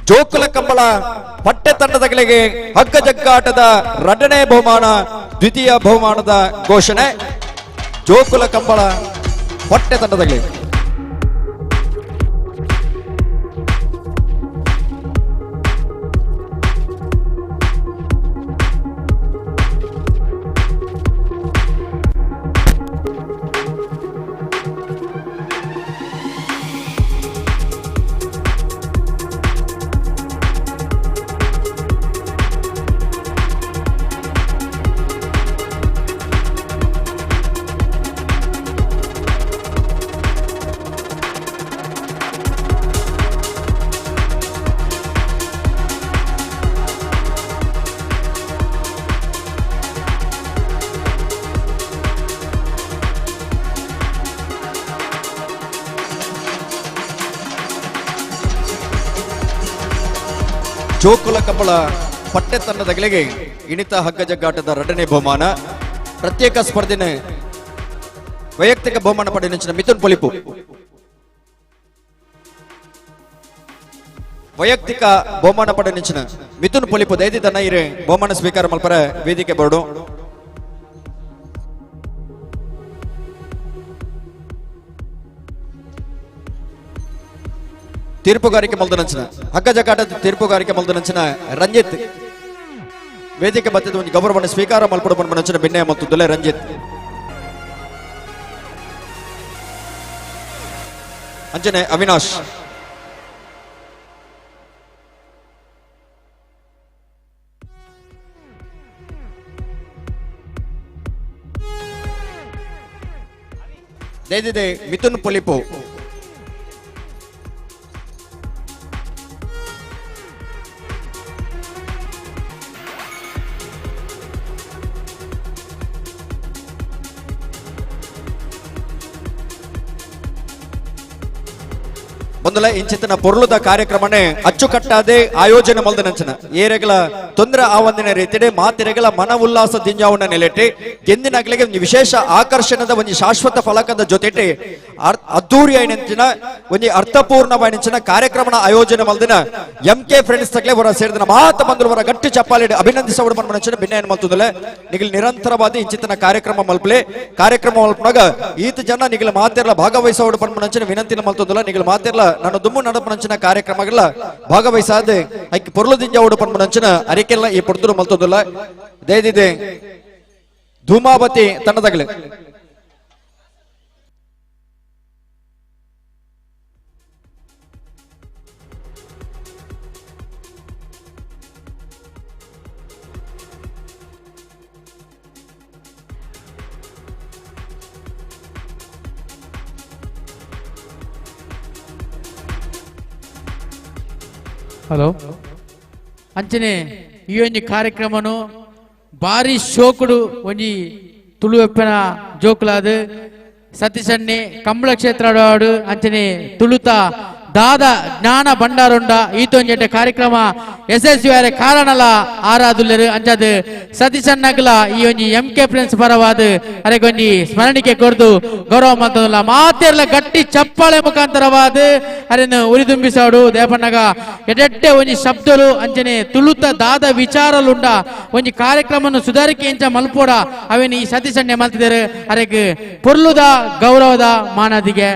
ಜೋಕುಲ ಕಂಬಳ ಪಟ್ಟೆ ತಂಡದಗಳಿಗೆ ಹಗ್ಗಜಗ್ಗಾಟದ ಎರಡನೇ ಬಹುಮಾನ, ದ್ವಿತೀಯ ಬಹುಮಾನದ ಘೋಷಣೆ ಜೋಕುಲ ಕಂಬಳ ಪಟ್ಟೆ ತಂಡದಗಳಿಗೆ. ಜೋಕುಲ ಕಂಬಳ ಪಟ್ಟೆ ತಂಡದಗಳಿಗೆ ಇಣಿತ ಹಗ್ಗಜಗ್ಗಾಟದ ಎರಡನೇ ಬಹುಮಾನ. ಪ್ರತ್ಯೇಕ ಸ್ಪರ್ಧೆನ ವೈಯಕ್ತಿಕ ಬಹುಮಾನ ಪಡೆದ ಮಿಥುನ್ ಪೊಲಿಪು. ವೈಯಕ್ತಿಕ ಬಹುಮಾನ ಪಡೆದ ಮಿಥುನ್ ಪೊಲಿಪು ದಯದಿದ್ದನ್ನ ಇರೆ ಬಹುಮಾನ ಸ್ವೀಕಾರ ಮಲ್ಪರ ವೇದಿಕೆ ಬರಡು. ತೀರ್ಪುಗಾರಿಕೆ ಮಲ್ದನಂಚಿನ ಹಗ್ಗಜಗ್ಗಾಟದ ತೀರ್ಪುಗಾರಿಕೆ ಮಲ್ದನಂಚಿನ ರಂಜಿತ್ ವೇದಿಕೆ ಬತ್ತಿದ ಒಂದು ಗೌರವವನ್ನು ಸ್ವೀಕಾರ ಮಲ್ಪಡು ಪನ್ಪನಂಚಿನ ಭಿನ್ನಯ ಮತ್ತು ದುಲೆ ರಂಜಿತ್. ಅಂಜನೆ ಅವಿನಾಶ್. ದಯದಿದೆ ಮಿಥುನ್ ಪೊಲಿಪು. ಒಂದಲ ಇಂಚಿತನ ಪೊರ್ಲುದ ಕಾರ್ಯಕ್ರಮನೆ ಅಚ್ಚುಕಟ್ಟಾದೆ ಆಯೋಜನೆ ಮಲ್ದನಂಚನ ಏರೆಗಳ ತೊಂದರೆ ಆವಂದಿನ ರೀತಿಡೆ ಮಾತಿರೆಗಳ ಮನ ಉಲ್ಲಾಸ ದಿಂಜಾವುನ ನೆಲೆಟ್ಟಿ ಗೆಂದಿನಗಲಿಗೆ ಒಂದು ವಿಶೇಷ ಆಕರ್ಷಣದ ಒಂದು ಶಾಶ್ವತ ಫಲಕದ ಜೊತೆಟಿ ಅದ್ದೂರಿ ಐನಂಚಿನ ಒಂದು ಅರ್ಥಪೂರ್ಣವಾಯಿನಂಚಿನ ಕಾರ್ಯಕ್ರಮನ ಆಯೋಜನೆ ಮಲ್ದಿನ ಎಂ ಕೆ ಫ್ರೆಂಡ್ಸ್ ತಗಲೆ ಹೊರ ಸೇರಿದ ಮಾತ ಬಂದರು ಹೊರ ಗಟ್ಟಿ ಚಪ್ಪಾಳಿ ಅಭಿನಂದಿಸವಡು ಮನ್ಮನಂಚಿನ ಭಿನ್ನ ಮಲ್ತದಲೆ ನಿಗಲ್ ನಿರಂತರವಾದ ಇಂಚಿತನ ಕಾರ್ಯಕ್ರಮ ಮಲ್ಪಲೆ ಕಾರ್ಯಕ್ರಮ ಮಲ್ಪನಾಗ ಈತ ಜನ ನಿಗಲ ಮಾತಿರಲ ಭಾಗವಹಿಸವಡು ಪನ್ಮನಂಚಿನ ವಿನಂತಿನ ಮಲ್ತದಲ್ಲ ನಿಗಲ ಮಾತಿರಲ ನಾನು ದುಮ್ಮು ನಡಪನಂಚಿನ ಕಾರ್ಯಕ್ರಮಗಳ ಭಾಗವಹಿಸಾದೆ ಐಕ್ ಪೊರ್ಲು ದಿಂಜಾವುಡು ಪನ್ಪನಂಚಿನ ಅರಿಕೆಲ್ಲ ಈ ಪೊರ್ತುಡು ಮಲ್ತೊಂದುಲ್ಲ. ದಯದಿದೆ ಧೂಮಾವತಿ ತಂಡದಗಲೆ ಹಲೋ ಅಂಚನೆ ಈ ಒಂಜಿ ಕಾರ್ಯಕ್ರಮನು ಭಾರಿ ಶೋಕುಡು ಒಂಜಿ ತುಳುವೆಪ್ಪನ ಜೋಕುಲಾದ್ ಸತೀಶಣ್ಣೆ ಕಂಬಳ ಕ್ಷೇತ್ರ ಅಂಚನೆ ತುಳುತ ದಾದ ಜ್ಞಾನ ಭಂಡಾರುಂಡ ಈತೊಂಜೆಡ್ಡೆ ಕಾರ್ಯಕ್ರಮ ಯಶಸ್ವಿ ಆರೆ ಕಾರಣಲ ಆರಾದುಲ್ಲೆರು ಅಂಚಾದ್ ಸತೀಶಣ್ಣಗ್ಲ ಈ ಒಂಜಿ ಎಂ ಕೆ ಫ್ರೆಂಡ್ಸ್ ಪರವಾದ ಅರೆಗೊಂಜಿ ಸ್ಮರಣಿಕೆ ಕೊರ್ದು ಗೌರವ ಮಲ್ತೊಂದುಲ್ಲ ಮಾತೆರ್ಲ ಗಟ್ಟಿ ಚಪ್ಪಾಳೆ ಮುಖಾಂತರವಾದ ಅರೆನ್ ಉರಿದುಂಬಿಸಾಡು ದೇಪಣ್ಣಗ ಎಡೆಡ್ಡೆ ಒಂಜಿ ಶಬ್ದಲು ಅಂಚನೆ ತುಳುತ ದಾದ ವಿಚಾರಲುಂಡ ಒಂಜಿ ಕಾರ್ಯಕ್ರಮವನ್ನು ಸುಧಾರಿಕೆ ಇಂಚ ಮಲ್ಪೋಡ ಅವೇನು ಈ ಸತೀಶಣ್ಣೆ ಮಲ್ತಿದ್ದಾರೆ ಅರೆಗ್ ಪೊರ್ಲುದ ಗೌರವದ ಮಾನದಿಗೆ.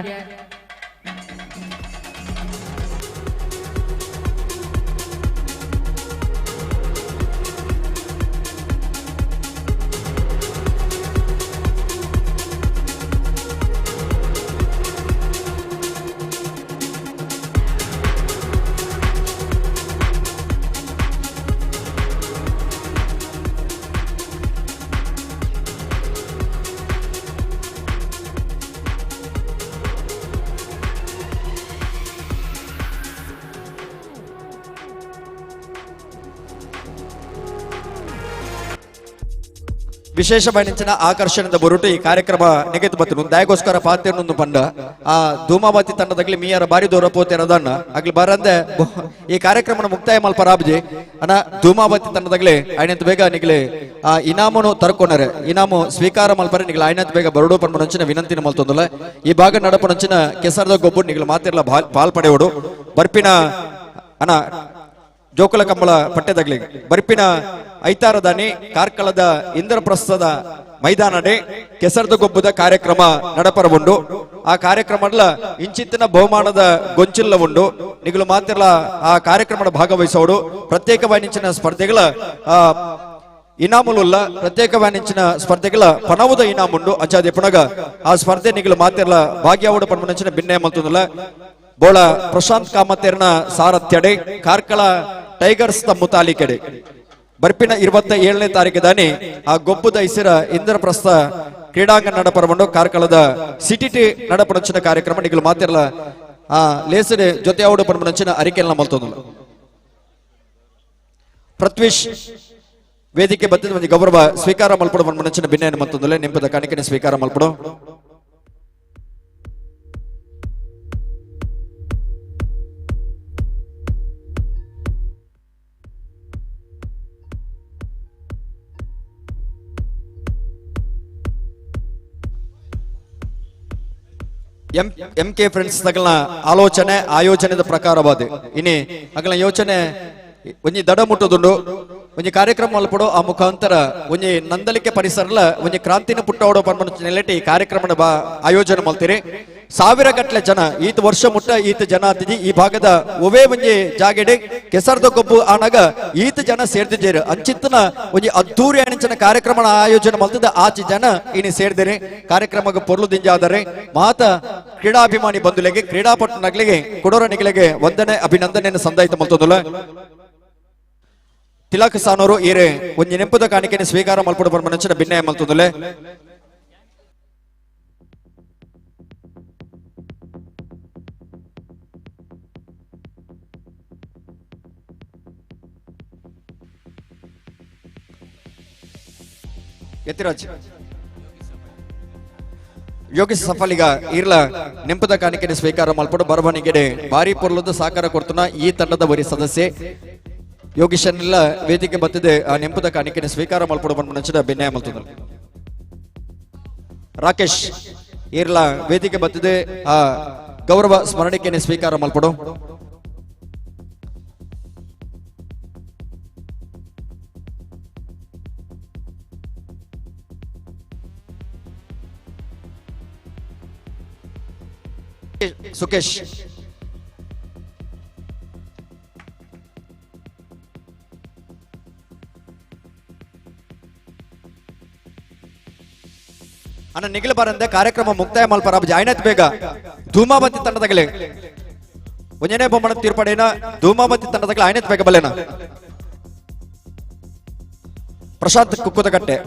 ವಿಶೇಷವಾದ ಆಕರ್ಷಣದ ಬೊರುಟು ಈ ಕಾರ್ಯಕ್ರಮ ನೆಗೆದು ಬತ್ತನು ದಯಗೋಸ್ಕರ ಪಾತ್ರನೊಂದು ಪಂಡ ಆ ಧೂಮಾವತಿ ತಂಡದಾಗಲಿ ಮೀಯರ ಬಾರಿ ದೂರ ಪೋತಿರೋದನ್ನ ಅಗ್ಲಿ ಬರಂದೆ ಈ ಕಾರ್ಯಕ್ರಮನ ಮುಕ್ತಾಯ ಮಲ್ಪರಾಬ್ಜಿ ಅನ ಧೂಮಾವತಿ ತಂಡದಾಗಲಿ ಐನಂತ ಬೇಗ ನಿಗಲಿ ಆ ಇನಾಮನು ತರ್ಕೊಂಡರೆ ಇನಾಮು ಸ್ವೀಕಾರ ಮಲ್ಪರೆ ನಿಗಲ ಐನಂತ ಬೇಗ ಬರಡು ಪನ್ಮನಂಚಿನ ವಿನಂತಿನ ಮಲ್ತೊಂದಲ್ಲ ಈ ಭಾಗ ನಡಪನಂಚಿನ ಕೆಸರದ ಗೊಬ್ಬರು ನಿಗಲ ಮಾತಿರ್ಲ ಪಾಲ್ ಪಡೆಯೋಡು ಬರ್ಪಿನ ಅನ ಜೋಕುಲ ಕಂಬಳ ಪಟ್ಟೆದಗ್ಲಿ ಬರ್ಪಿನ ಐತಾರದಾನಿ ಕಾರ್ಕಳದ ಇಂದ್ರಪ್ರಸ್ಥದ ಮೈದಾನಡೆ ಕೆಸರದ ಗೊಬ್ಬದ ಕಾರ್ಯಕ್ರಮ ನಡಪರ ಉಂಡು. ಆ ಕಾರ್ಯಕ್ರಮದ ಇಂಚಿತ್ತಿನ ಬಹುಮಾನದ ಗೊಂಚಿಲ್ಲ ಉಂಡು. ನಿಗಲು ಮಾತಿರ್ಲ ಆ ಕಾರ್ಯಕ್ರಮದ ಭಾಗವಹಿಸೋಡು. ಪ್ರತ್ಯೇಕವಾದ ಸ್ಪರ್ಧೆಗಳ ಇನಾಮುಲುಲ್ಲ ಪ್ರತ್ಯೇಕವಾದ ಸ್ಪರ್ಧೆಗಳ ಪಣವುದ ಇನಾಮುಂಡು. ಅಂಚಾದೆ ಪುನಗ ಆ ಸ್ಪರ್ಧೆ ನಿಗಲು ಮಾತಿರ್ಲ ಭಾಗ್ಯಾವುಡು ಪನ್ಮನಂಚಿನ ಭಿನ್ನೆ ಮಲ್ತುಂದುಲ್ಲ. ಬೋಳ ಪ್ರಶಾಂತ್ ಕಾಮತೇರ್ನ ಸಾರಥ್ಯಡೆ ಕಾರ್ಕಳ ಟೈಗರ್ಸ್ ತ ಮುತಾಲಿಕೆಡೆ ಬರ್ಪಿನ 27ನೇ ತಾರೀಕು ದಾನಿ ಆ ಗೊಬ್ಬದ ಇಸಿರ ಇಂದ್ರಪ್ರಸ್ಥ ಕ್ರೀಡಾಂಗಣ ನಡಪರವನ್ನು ಕಾರ್ಕಳದ ಸಿಟಿ ನಡಪಡಂಚಿನ ಕಾರ್ಯಕ್ರಮ ನಿಗಲು ಮಾತಿರ್ಲ ಆ ಲೇಸಡೆ ಜೊತೆ ಅವಡು ಪನ್ಮನಂಚಿನ ಅರಿಕೆಲ್ಲ ಮಲ್ತೊಂದುಲ್ಲ. ಪೃಥ್ವೀಶ್ ವೇದಿಕೆ ಬತ್ತಿದ ಒಂಜಿ ಗೌರವ ಸ್ವೀಕಾರ ಮಲ್ಪಡು ಪನ್ಮನಂಚಿನ ಭಿನ್ನೆಯನ್ನು ಮಲ್ತೊಂದುಲ್ಲ. ನಿಂಪದ ಕಾಣಿಕೆನೆ ಸ್ವೀಕಾರ ಮಲ್ಪಡು. ಎಂ ಕೆ ಫ್ರೆಂಡ್ಸ್ ತಗಲ್ನ ಆಲೋಚನೆ ಆಯೋಜನೆದ ಪ್ರಕಾರವಾದ ಇನಿ ಅಗಲ ಯೋಚನೆ ಒಂಜಿ ದಡ ಮುಟ್ಟುದುಂಡು ಒಂಜಿ ಕಾರ್ಯಕ್ರಮ ಮಲ್ಪಡು ಆ ಮುಖಾಂತರ ಒಂಜಿ ನಂದಲಿಕೆ ಪರಿಸರಲ ಒಂಜಿ ಕ್ರಾಂತಿನ ಪುಟ್ಟವಡ ಪನ್ಪನ ನೆಲೆಟಿ ಈ ಕಾರ್ಯಕ್ರಮದ ಆಯೋಜನೆ ಮಲ್ತೀರಿ. ಸಾವಿರ ಗಟ್ಟಲೆ ಜನ ಈತ ವರ್ಷ ಮುಟ್ಟ ಈತ ಜನ ಅತಿಜಿ ಈ ಭಾಗದ ಒವೇ ಒಂಜಿ ಜಾಗೆಡೆ ಕೆಸರ್ದ ಗೊಬ್ಬು ಆನಾಗ ಈತ ಜನ ಸೇರ್ದಿದ್ದೇರು ಅಂಚಿತ್ತನ ಒಂಜಿ ಅದ್ದೂರಿ ಅಣಿಂಚಿನ ಕಾರ್ಯಕ್ರಮ ಆಯೋಜನೆ ಮಲ್ತದ ಆಚಿ ಜನ ಇನಿ ಸೇರ್ದಿರಿ ಕಾರ್ಯಕ್ರಮಕ್ಕೆ ಪೊರ್ಲು ದಿಂಜಾದರೆ ಮಾತ ಕ್ರೀಡಾಭಿಮಾನಿ ಬಂಧುಲೆಗೆ ಕ್ರೀಡಾಪಟು ನಗಲಿಗೆ ಕೊಡೋರ ನಿಗಲಿಗೆ ವಂದನೆ ಅಭಿನಂದನೆಯನ್ನು ಸಂದಾಯಿತ ಮಲ್ತೊಂದುಲ್ಲ. ತಿಲಕ್ ಸಾನೋರು ಈರೆ ಒಂಜಿ ನೆಂಪುದ ಕಾಣಿಕೆಯನ್ನು ಸ್ವೀಕಾರ ಮಲ್ಪಡು ಪನ್ಪನಂಚಿನ ಭಿನ್ನಯ ಮಲ್ತೊಂದುಲ್ಲೆ. ಯತಿರಾಜ್ ಯೋಗೇಶ್ ಸಫಲಿಗ ಈರ್ಲ ನೆಂಪುದ ಕಾಣಿಕೆಯನ್ನು ಸ್ವೀಕಾರ ಮಲ್ಪಡು ಬರವಣಿಗೆಡೆ ಭಾರಿ ಪೊರ್ಲದ ಸಹಕಾರ ಕೊಡ್ತುನ ಈ ತಂಡದ ವರಿ ಸದಸ್ಯೆ ಯೋಗೇಶನ್ನೆಲ್ಲ ವೇದಿಕೆ ಬತ್ತಿದೆ ಆ ನೆಂಪುದ ಕಾಣಿಕೆಯನ್ನು ಸ್ವೀಕಾರ ಮಲ್ಪಡು ಪನ್ಪನಂಚಿನ ಭಿನ್ನಯ ಮಲ್ತುಂದು. ರಾಕೇಶ್ ಈರ್ಲ ವೇದಿಕೆ ಬತ್ತಿದೆ ಆ ಗೌರವ ಸ್ಮರಣಿಕೆಯನ್ನು ಸ್ವೀಕಾರ ಮಲ್ಪಡು. ಸುಕೇಶ್ ಅಣ್ಣ ನಿಗಲ ಬಾರಂದೆ ಕಾರ್ಯಕ್ರಮ ಮುಕ್ತಾಯ ಮಲ್ಪರ ಜಾಯ್ನತ್ ಬೇಗ ಧೂಮಾವತಿ ತಂಡದಾಗಲೇ ಒಂಜನೇ ಬೊಮ್ಮನ ತೀರ್ಪಡೇನ ಧೂಮಾವತಿ ತಂಡದಾಗಲೇ ಆಯ್ನತ್ ಬೇಗ ಬಲ್ಲೇನ ಪ್ರಶಾಂತ್ ಕುಕ್ಕುದಕಟ್ಟೆ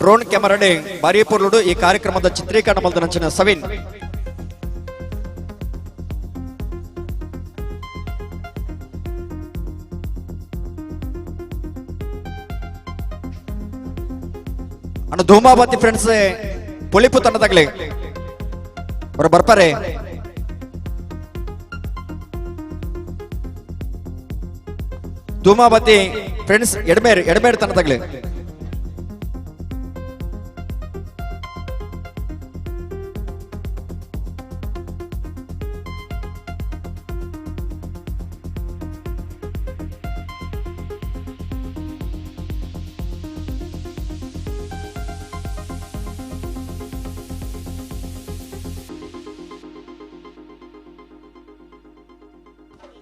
Drone ಕ್ಯಾಮರಾಡೆ ಬಾರಿ ಪೊರ್ಲುಡು ಈ ಕಾರ್ಯಕ್ರಮದ ಚಿತ್ರೀಕರಣ ಮಲ್ದನಂಚಿನ ಸವಿನ್. ಅಣ್ಣ ಧೂಮಾವತಿ ಫ್ರೆಂಡ್ಸ್ ಪೊಲಿಪು ತಂಡದಾಗಲಿ ಅವರು ಬರ್ತಾರೆ. ಧೂಮಾವತಿ ಫ್ರೆಂಡ್ಸ್ ಎಡಮೇರ್ ಎಡಮೇರ್ ತಂಡದಾಗಲಿ.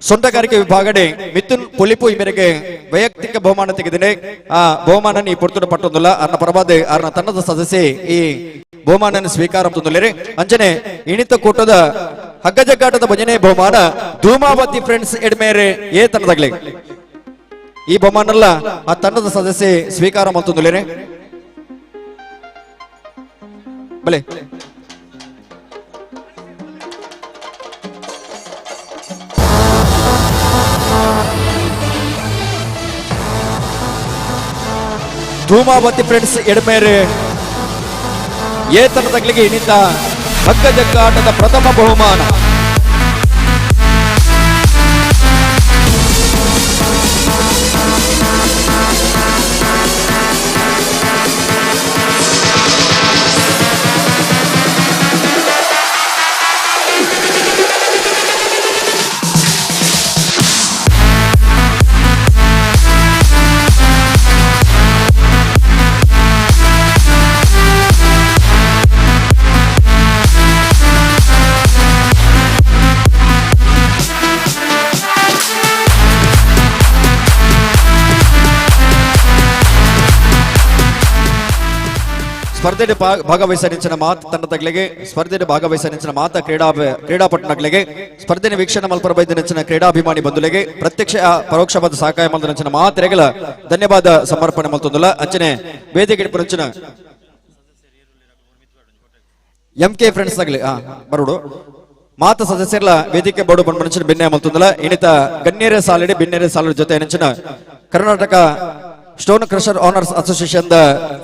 ಸೊಂಟಗಾರಿಕೆ ವಿಭಾಗಡೆ ಮಿಥುನ್ ಪೊಲಿಪು ಈ ಮೇರೆಗೆ ವೈಯಕ್ತಿಕ ಬಹುಮಾನ ತೆಗೆದಿದೆ. ಆ ಬಹುಮಾನ ಈ ಪೊರ್ತುಡು ಪಟ್ಟೊಂದುಲ್ಲ ಅರ್ನ ಪರವಾದ ಅರ್ನ ತಂಡದ ಸದಸ್ಯೆ ಈ ಬಹುಮಾನ ಸ್ವೀಕಾರ ತಂದುಲ್ಲೇರಿ. ಅಂಚನೆ ಇಣಿತ ಕೂಟದ ಹಗ್ಗಜಗ್ಗಾಟದ ಭಜನೆ ಬಹುಮಾನ ಧೂಮಾವತಿ ಫ್ರೆಂಡ್ಸ್ ಎಡ್ಮೇರೆ ಎ ತಂಡದಾಗ್ಲಿ ಈ ಬಹುಮಾನಲ್ಲ ಆ ತಂಡದ ಸದಸ್ಯೆ ಸ್ವೀಕಾರ ಮಾಡ್ತಂದುಲ್ಲೇರಿ. ಬಲೆ ಧೂಮಾವತಿ ಫ್ರೆಂಡ್ಸ್ ಎಡಮೇರೆ ಎ ತಂಡದಾಗಲಿಗೆ ಇನ್ನಿತ ಹಗ್ಗಜಗ್ಗಾಟದ ಪ್ರಥಮ ಬಹುಮಾನ. ಸ್ಪರ್ಧೆ ಭಾಗವಹಿಸ ಮಾತ ತಂಡದಗಳಿಗೆ, ಸ್ಪರ್ಧೆ ಭಾಗವಹಿಸ ಮಾತ ಕ್ರೀಡಾಪಟುಗಳಿಗೆ, ಸ್ಪರ್ಧೆ ವೀಕ್ಷಣೆ ಮಲ್ಪರ ಬೈದ ಕ್ರೀಡಾಭಿಮಾನಿ ಬಂಧುಗಳಿಗೆ ಪ್ರತ್ಯಕ್ಷ ಪರೋಕ್ಷವಾದ ಸಹಕಾಯ ಮಲ್ದ ಮಾತೆರೆಗಳ ಧನ್ಯವಾದ ಸಮರ್ಪಣೆ ಮಲ್ತೊಂದುಲ್ಲ. ಅಂಚನೆ ವೇದಿಕೆ ಪುರಂಚಿನ M K friends ಆಗಲಿ ಬರೋಡು ಮಾತ ಸದಸ್ಯರ ವೇದಿಕೆ ಬೋರ್ಡು ಬಂದ ಬೆನ್ನೆ ಮಲ್ತೊಂದುಲ್ಲ. ಇನ್ನಿತ ಗಣ್ಯರೇ ಸಾಲಿಡಿ ಬಿನ್ನೆರೆ ಸಾಲಿಡಿ ಜೊತೆ ನೆಂಚಿನ Karnataka stone crusher owners association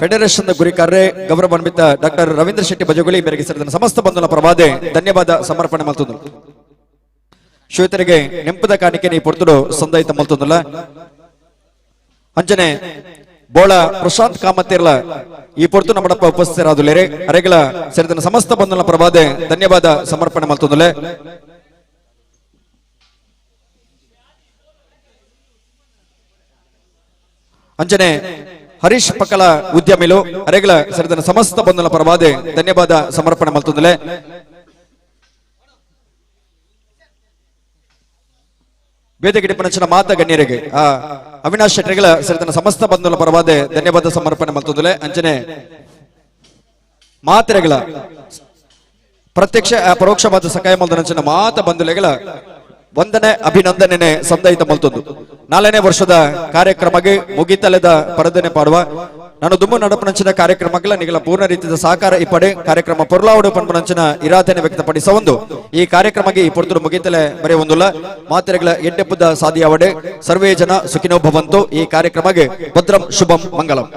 federation ಗುರಿಕಾರ್ರೆ ಗೌರವಾನ್ವಿತ ಡಾಕ್ಟರ್ ರವೀಂದ್ರ ಶೆಟ್ಟಿ ಬಜಗುಳಿ ಮೇರೆಗೆ ಸೇರಿದ ಸಮಸ್ತ ಬಂಧುಗಳ ಪ್ರಭಾದೆ ಧನ್ಯವಾದ ಸಮರ್ಪಣೆ ಮಲ್ತೊಂದು. ಶ್ವೇತರಿಗೆ ನೆಂಪದ ಕಾಣಿಕೆ ನೀ ಪೊರ್ತುಡು ಸಂದಾಯಿತ ಮಲ್ತೊಂದುಲ್ಲ. ಅಂಜನೆ ಬೋಳ ಪ್ರಶಾಂತ್ ಕಾಮತಿರ್ಲ ಈ ಪೊರ್ತು ನಮ್ಮಡಪ್ಪ ಉಪಸ್ಥಿತರಾದುಲೇರೆ ಅರೆಗಳ ಸೇರಿದ ಸಮಸ್ತ ಬಂಧುಗಳ ಪ್ರಭಾದೆ ಧನ್ಯವಾದ ಸಮರ್ಪಣೆ ಮಲ್ತೊಂದುಲೆ. ಅಂಜನೆ ಹರೀಶ್ ಪಕ್ಕಲ ಉದ್ಯಮಿಲು ಅರೆಗಳ ಸೇರಿದ ಸಮಸ್ತ ಬಂಧುಗಳ ಪರವಾದೆ ಧನ್ಯವಾದ ಸಮರ್ಪಣೆ ಮಲ್ತೊಂದುಲೆ. ವೇದಿಕೆ ಪಣಚಿನ ಮಾತ ಗಣ್ಯರಿಗೆ ಅವಿನಾಶ್ ಶೆಟ್ಟರ್ಗಳ ಸೇರಿದ ಸಮಸ್ತ ಬಂಧುಗಳ ಪರವಾದೆ ಧನ್ಯವಾದ ಸಮರ್ಪಣೆ ಮಲ್ತೊಂದುಲೆ. ಅಂಜನೆ ಮಾತೆರೆಗಳ ಪ್ರತ್ಯಕ್ಷ ಪರೋಕ್ಷವಾದ ಸಕಾಯ ಮಲ್ದನಂಚಿನ ಮಾತ ಬಂಧುಲೆಗಳ ವಂದನೆ ಅಭಿನಂದನೆ ಸಂದಯಿತ ಮಲ್ತೊಂದು. 4ನೇ ವರ್ಷದ ಕಾರ್ಯಕ್ರಮಕ್ಕೆ ಮುಗಿತಲೆದ ಪರದನೆ ಪಾಡುವ ನಾನು ದುಮ್ಮು ನಡಪನಂಚಿನ ಕಾರ್ಯಕ್ರಮಗಳ ನಿಗಲ ಪೂರ್ಣ ರೀತಿಯ ಸಹಕಾರ ಇಪ್ಪಡೆ ಕಾರ್ಯಕ್ರಮ ಪೊರ್ಲಾವಡು ಪನ್ಪನಂಚಿನ ಇರಾದನೆ ವ್ಯಕ್ತಪಡಿಸ ಒಂದು ಈ ಕಾರ್ಯಕ್ರಮಕ್ಕೆ ಈ ಪೊರ್ತುಡು ಮುಗಿತಲೆ ಬರೆಯೊಂದುಲ್ಲ. ಮಾತೆರೆಗಳ ಎಡ್ಡೆಪ್ಪದ ಸಾದಿಯಾವಡೆ ಸರ್ವೇ ಜನ ಸುಖಿನೋ ಭವಂತು. ಈ ಕಾರ್ಯಕ್ರಮಕ್ಕೆ ಭದ್ರಂ ಶುಭಂ ಮಂಗಲಂ.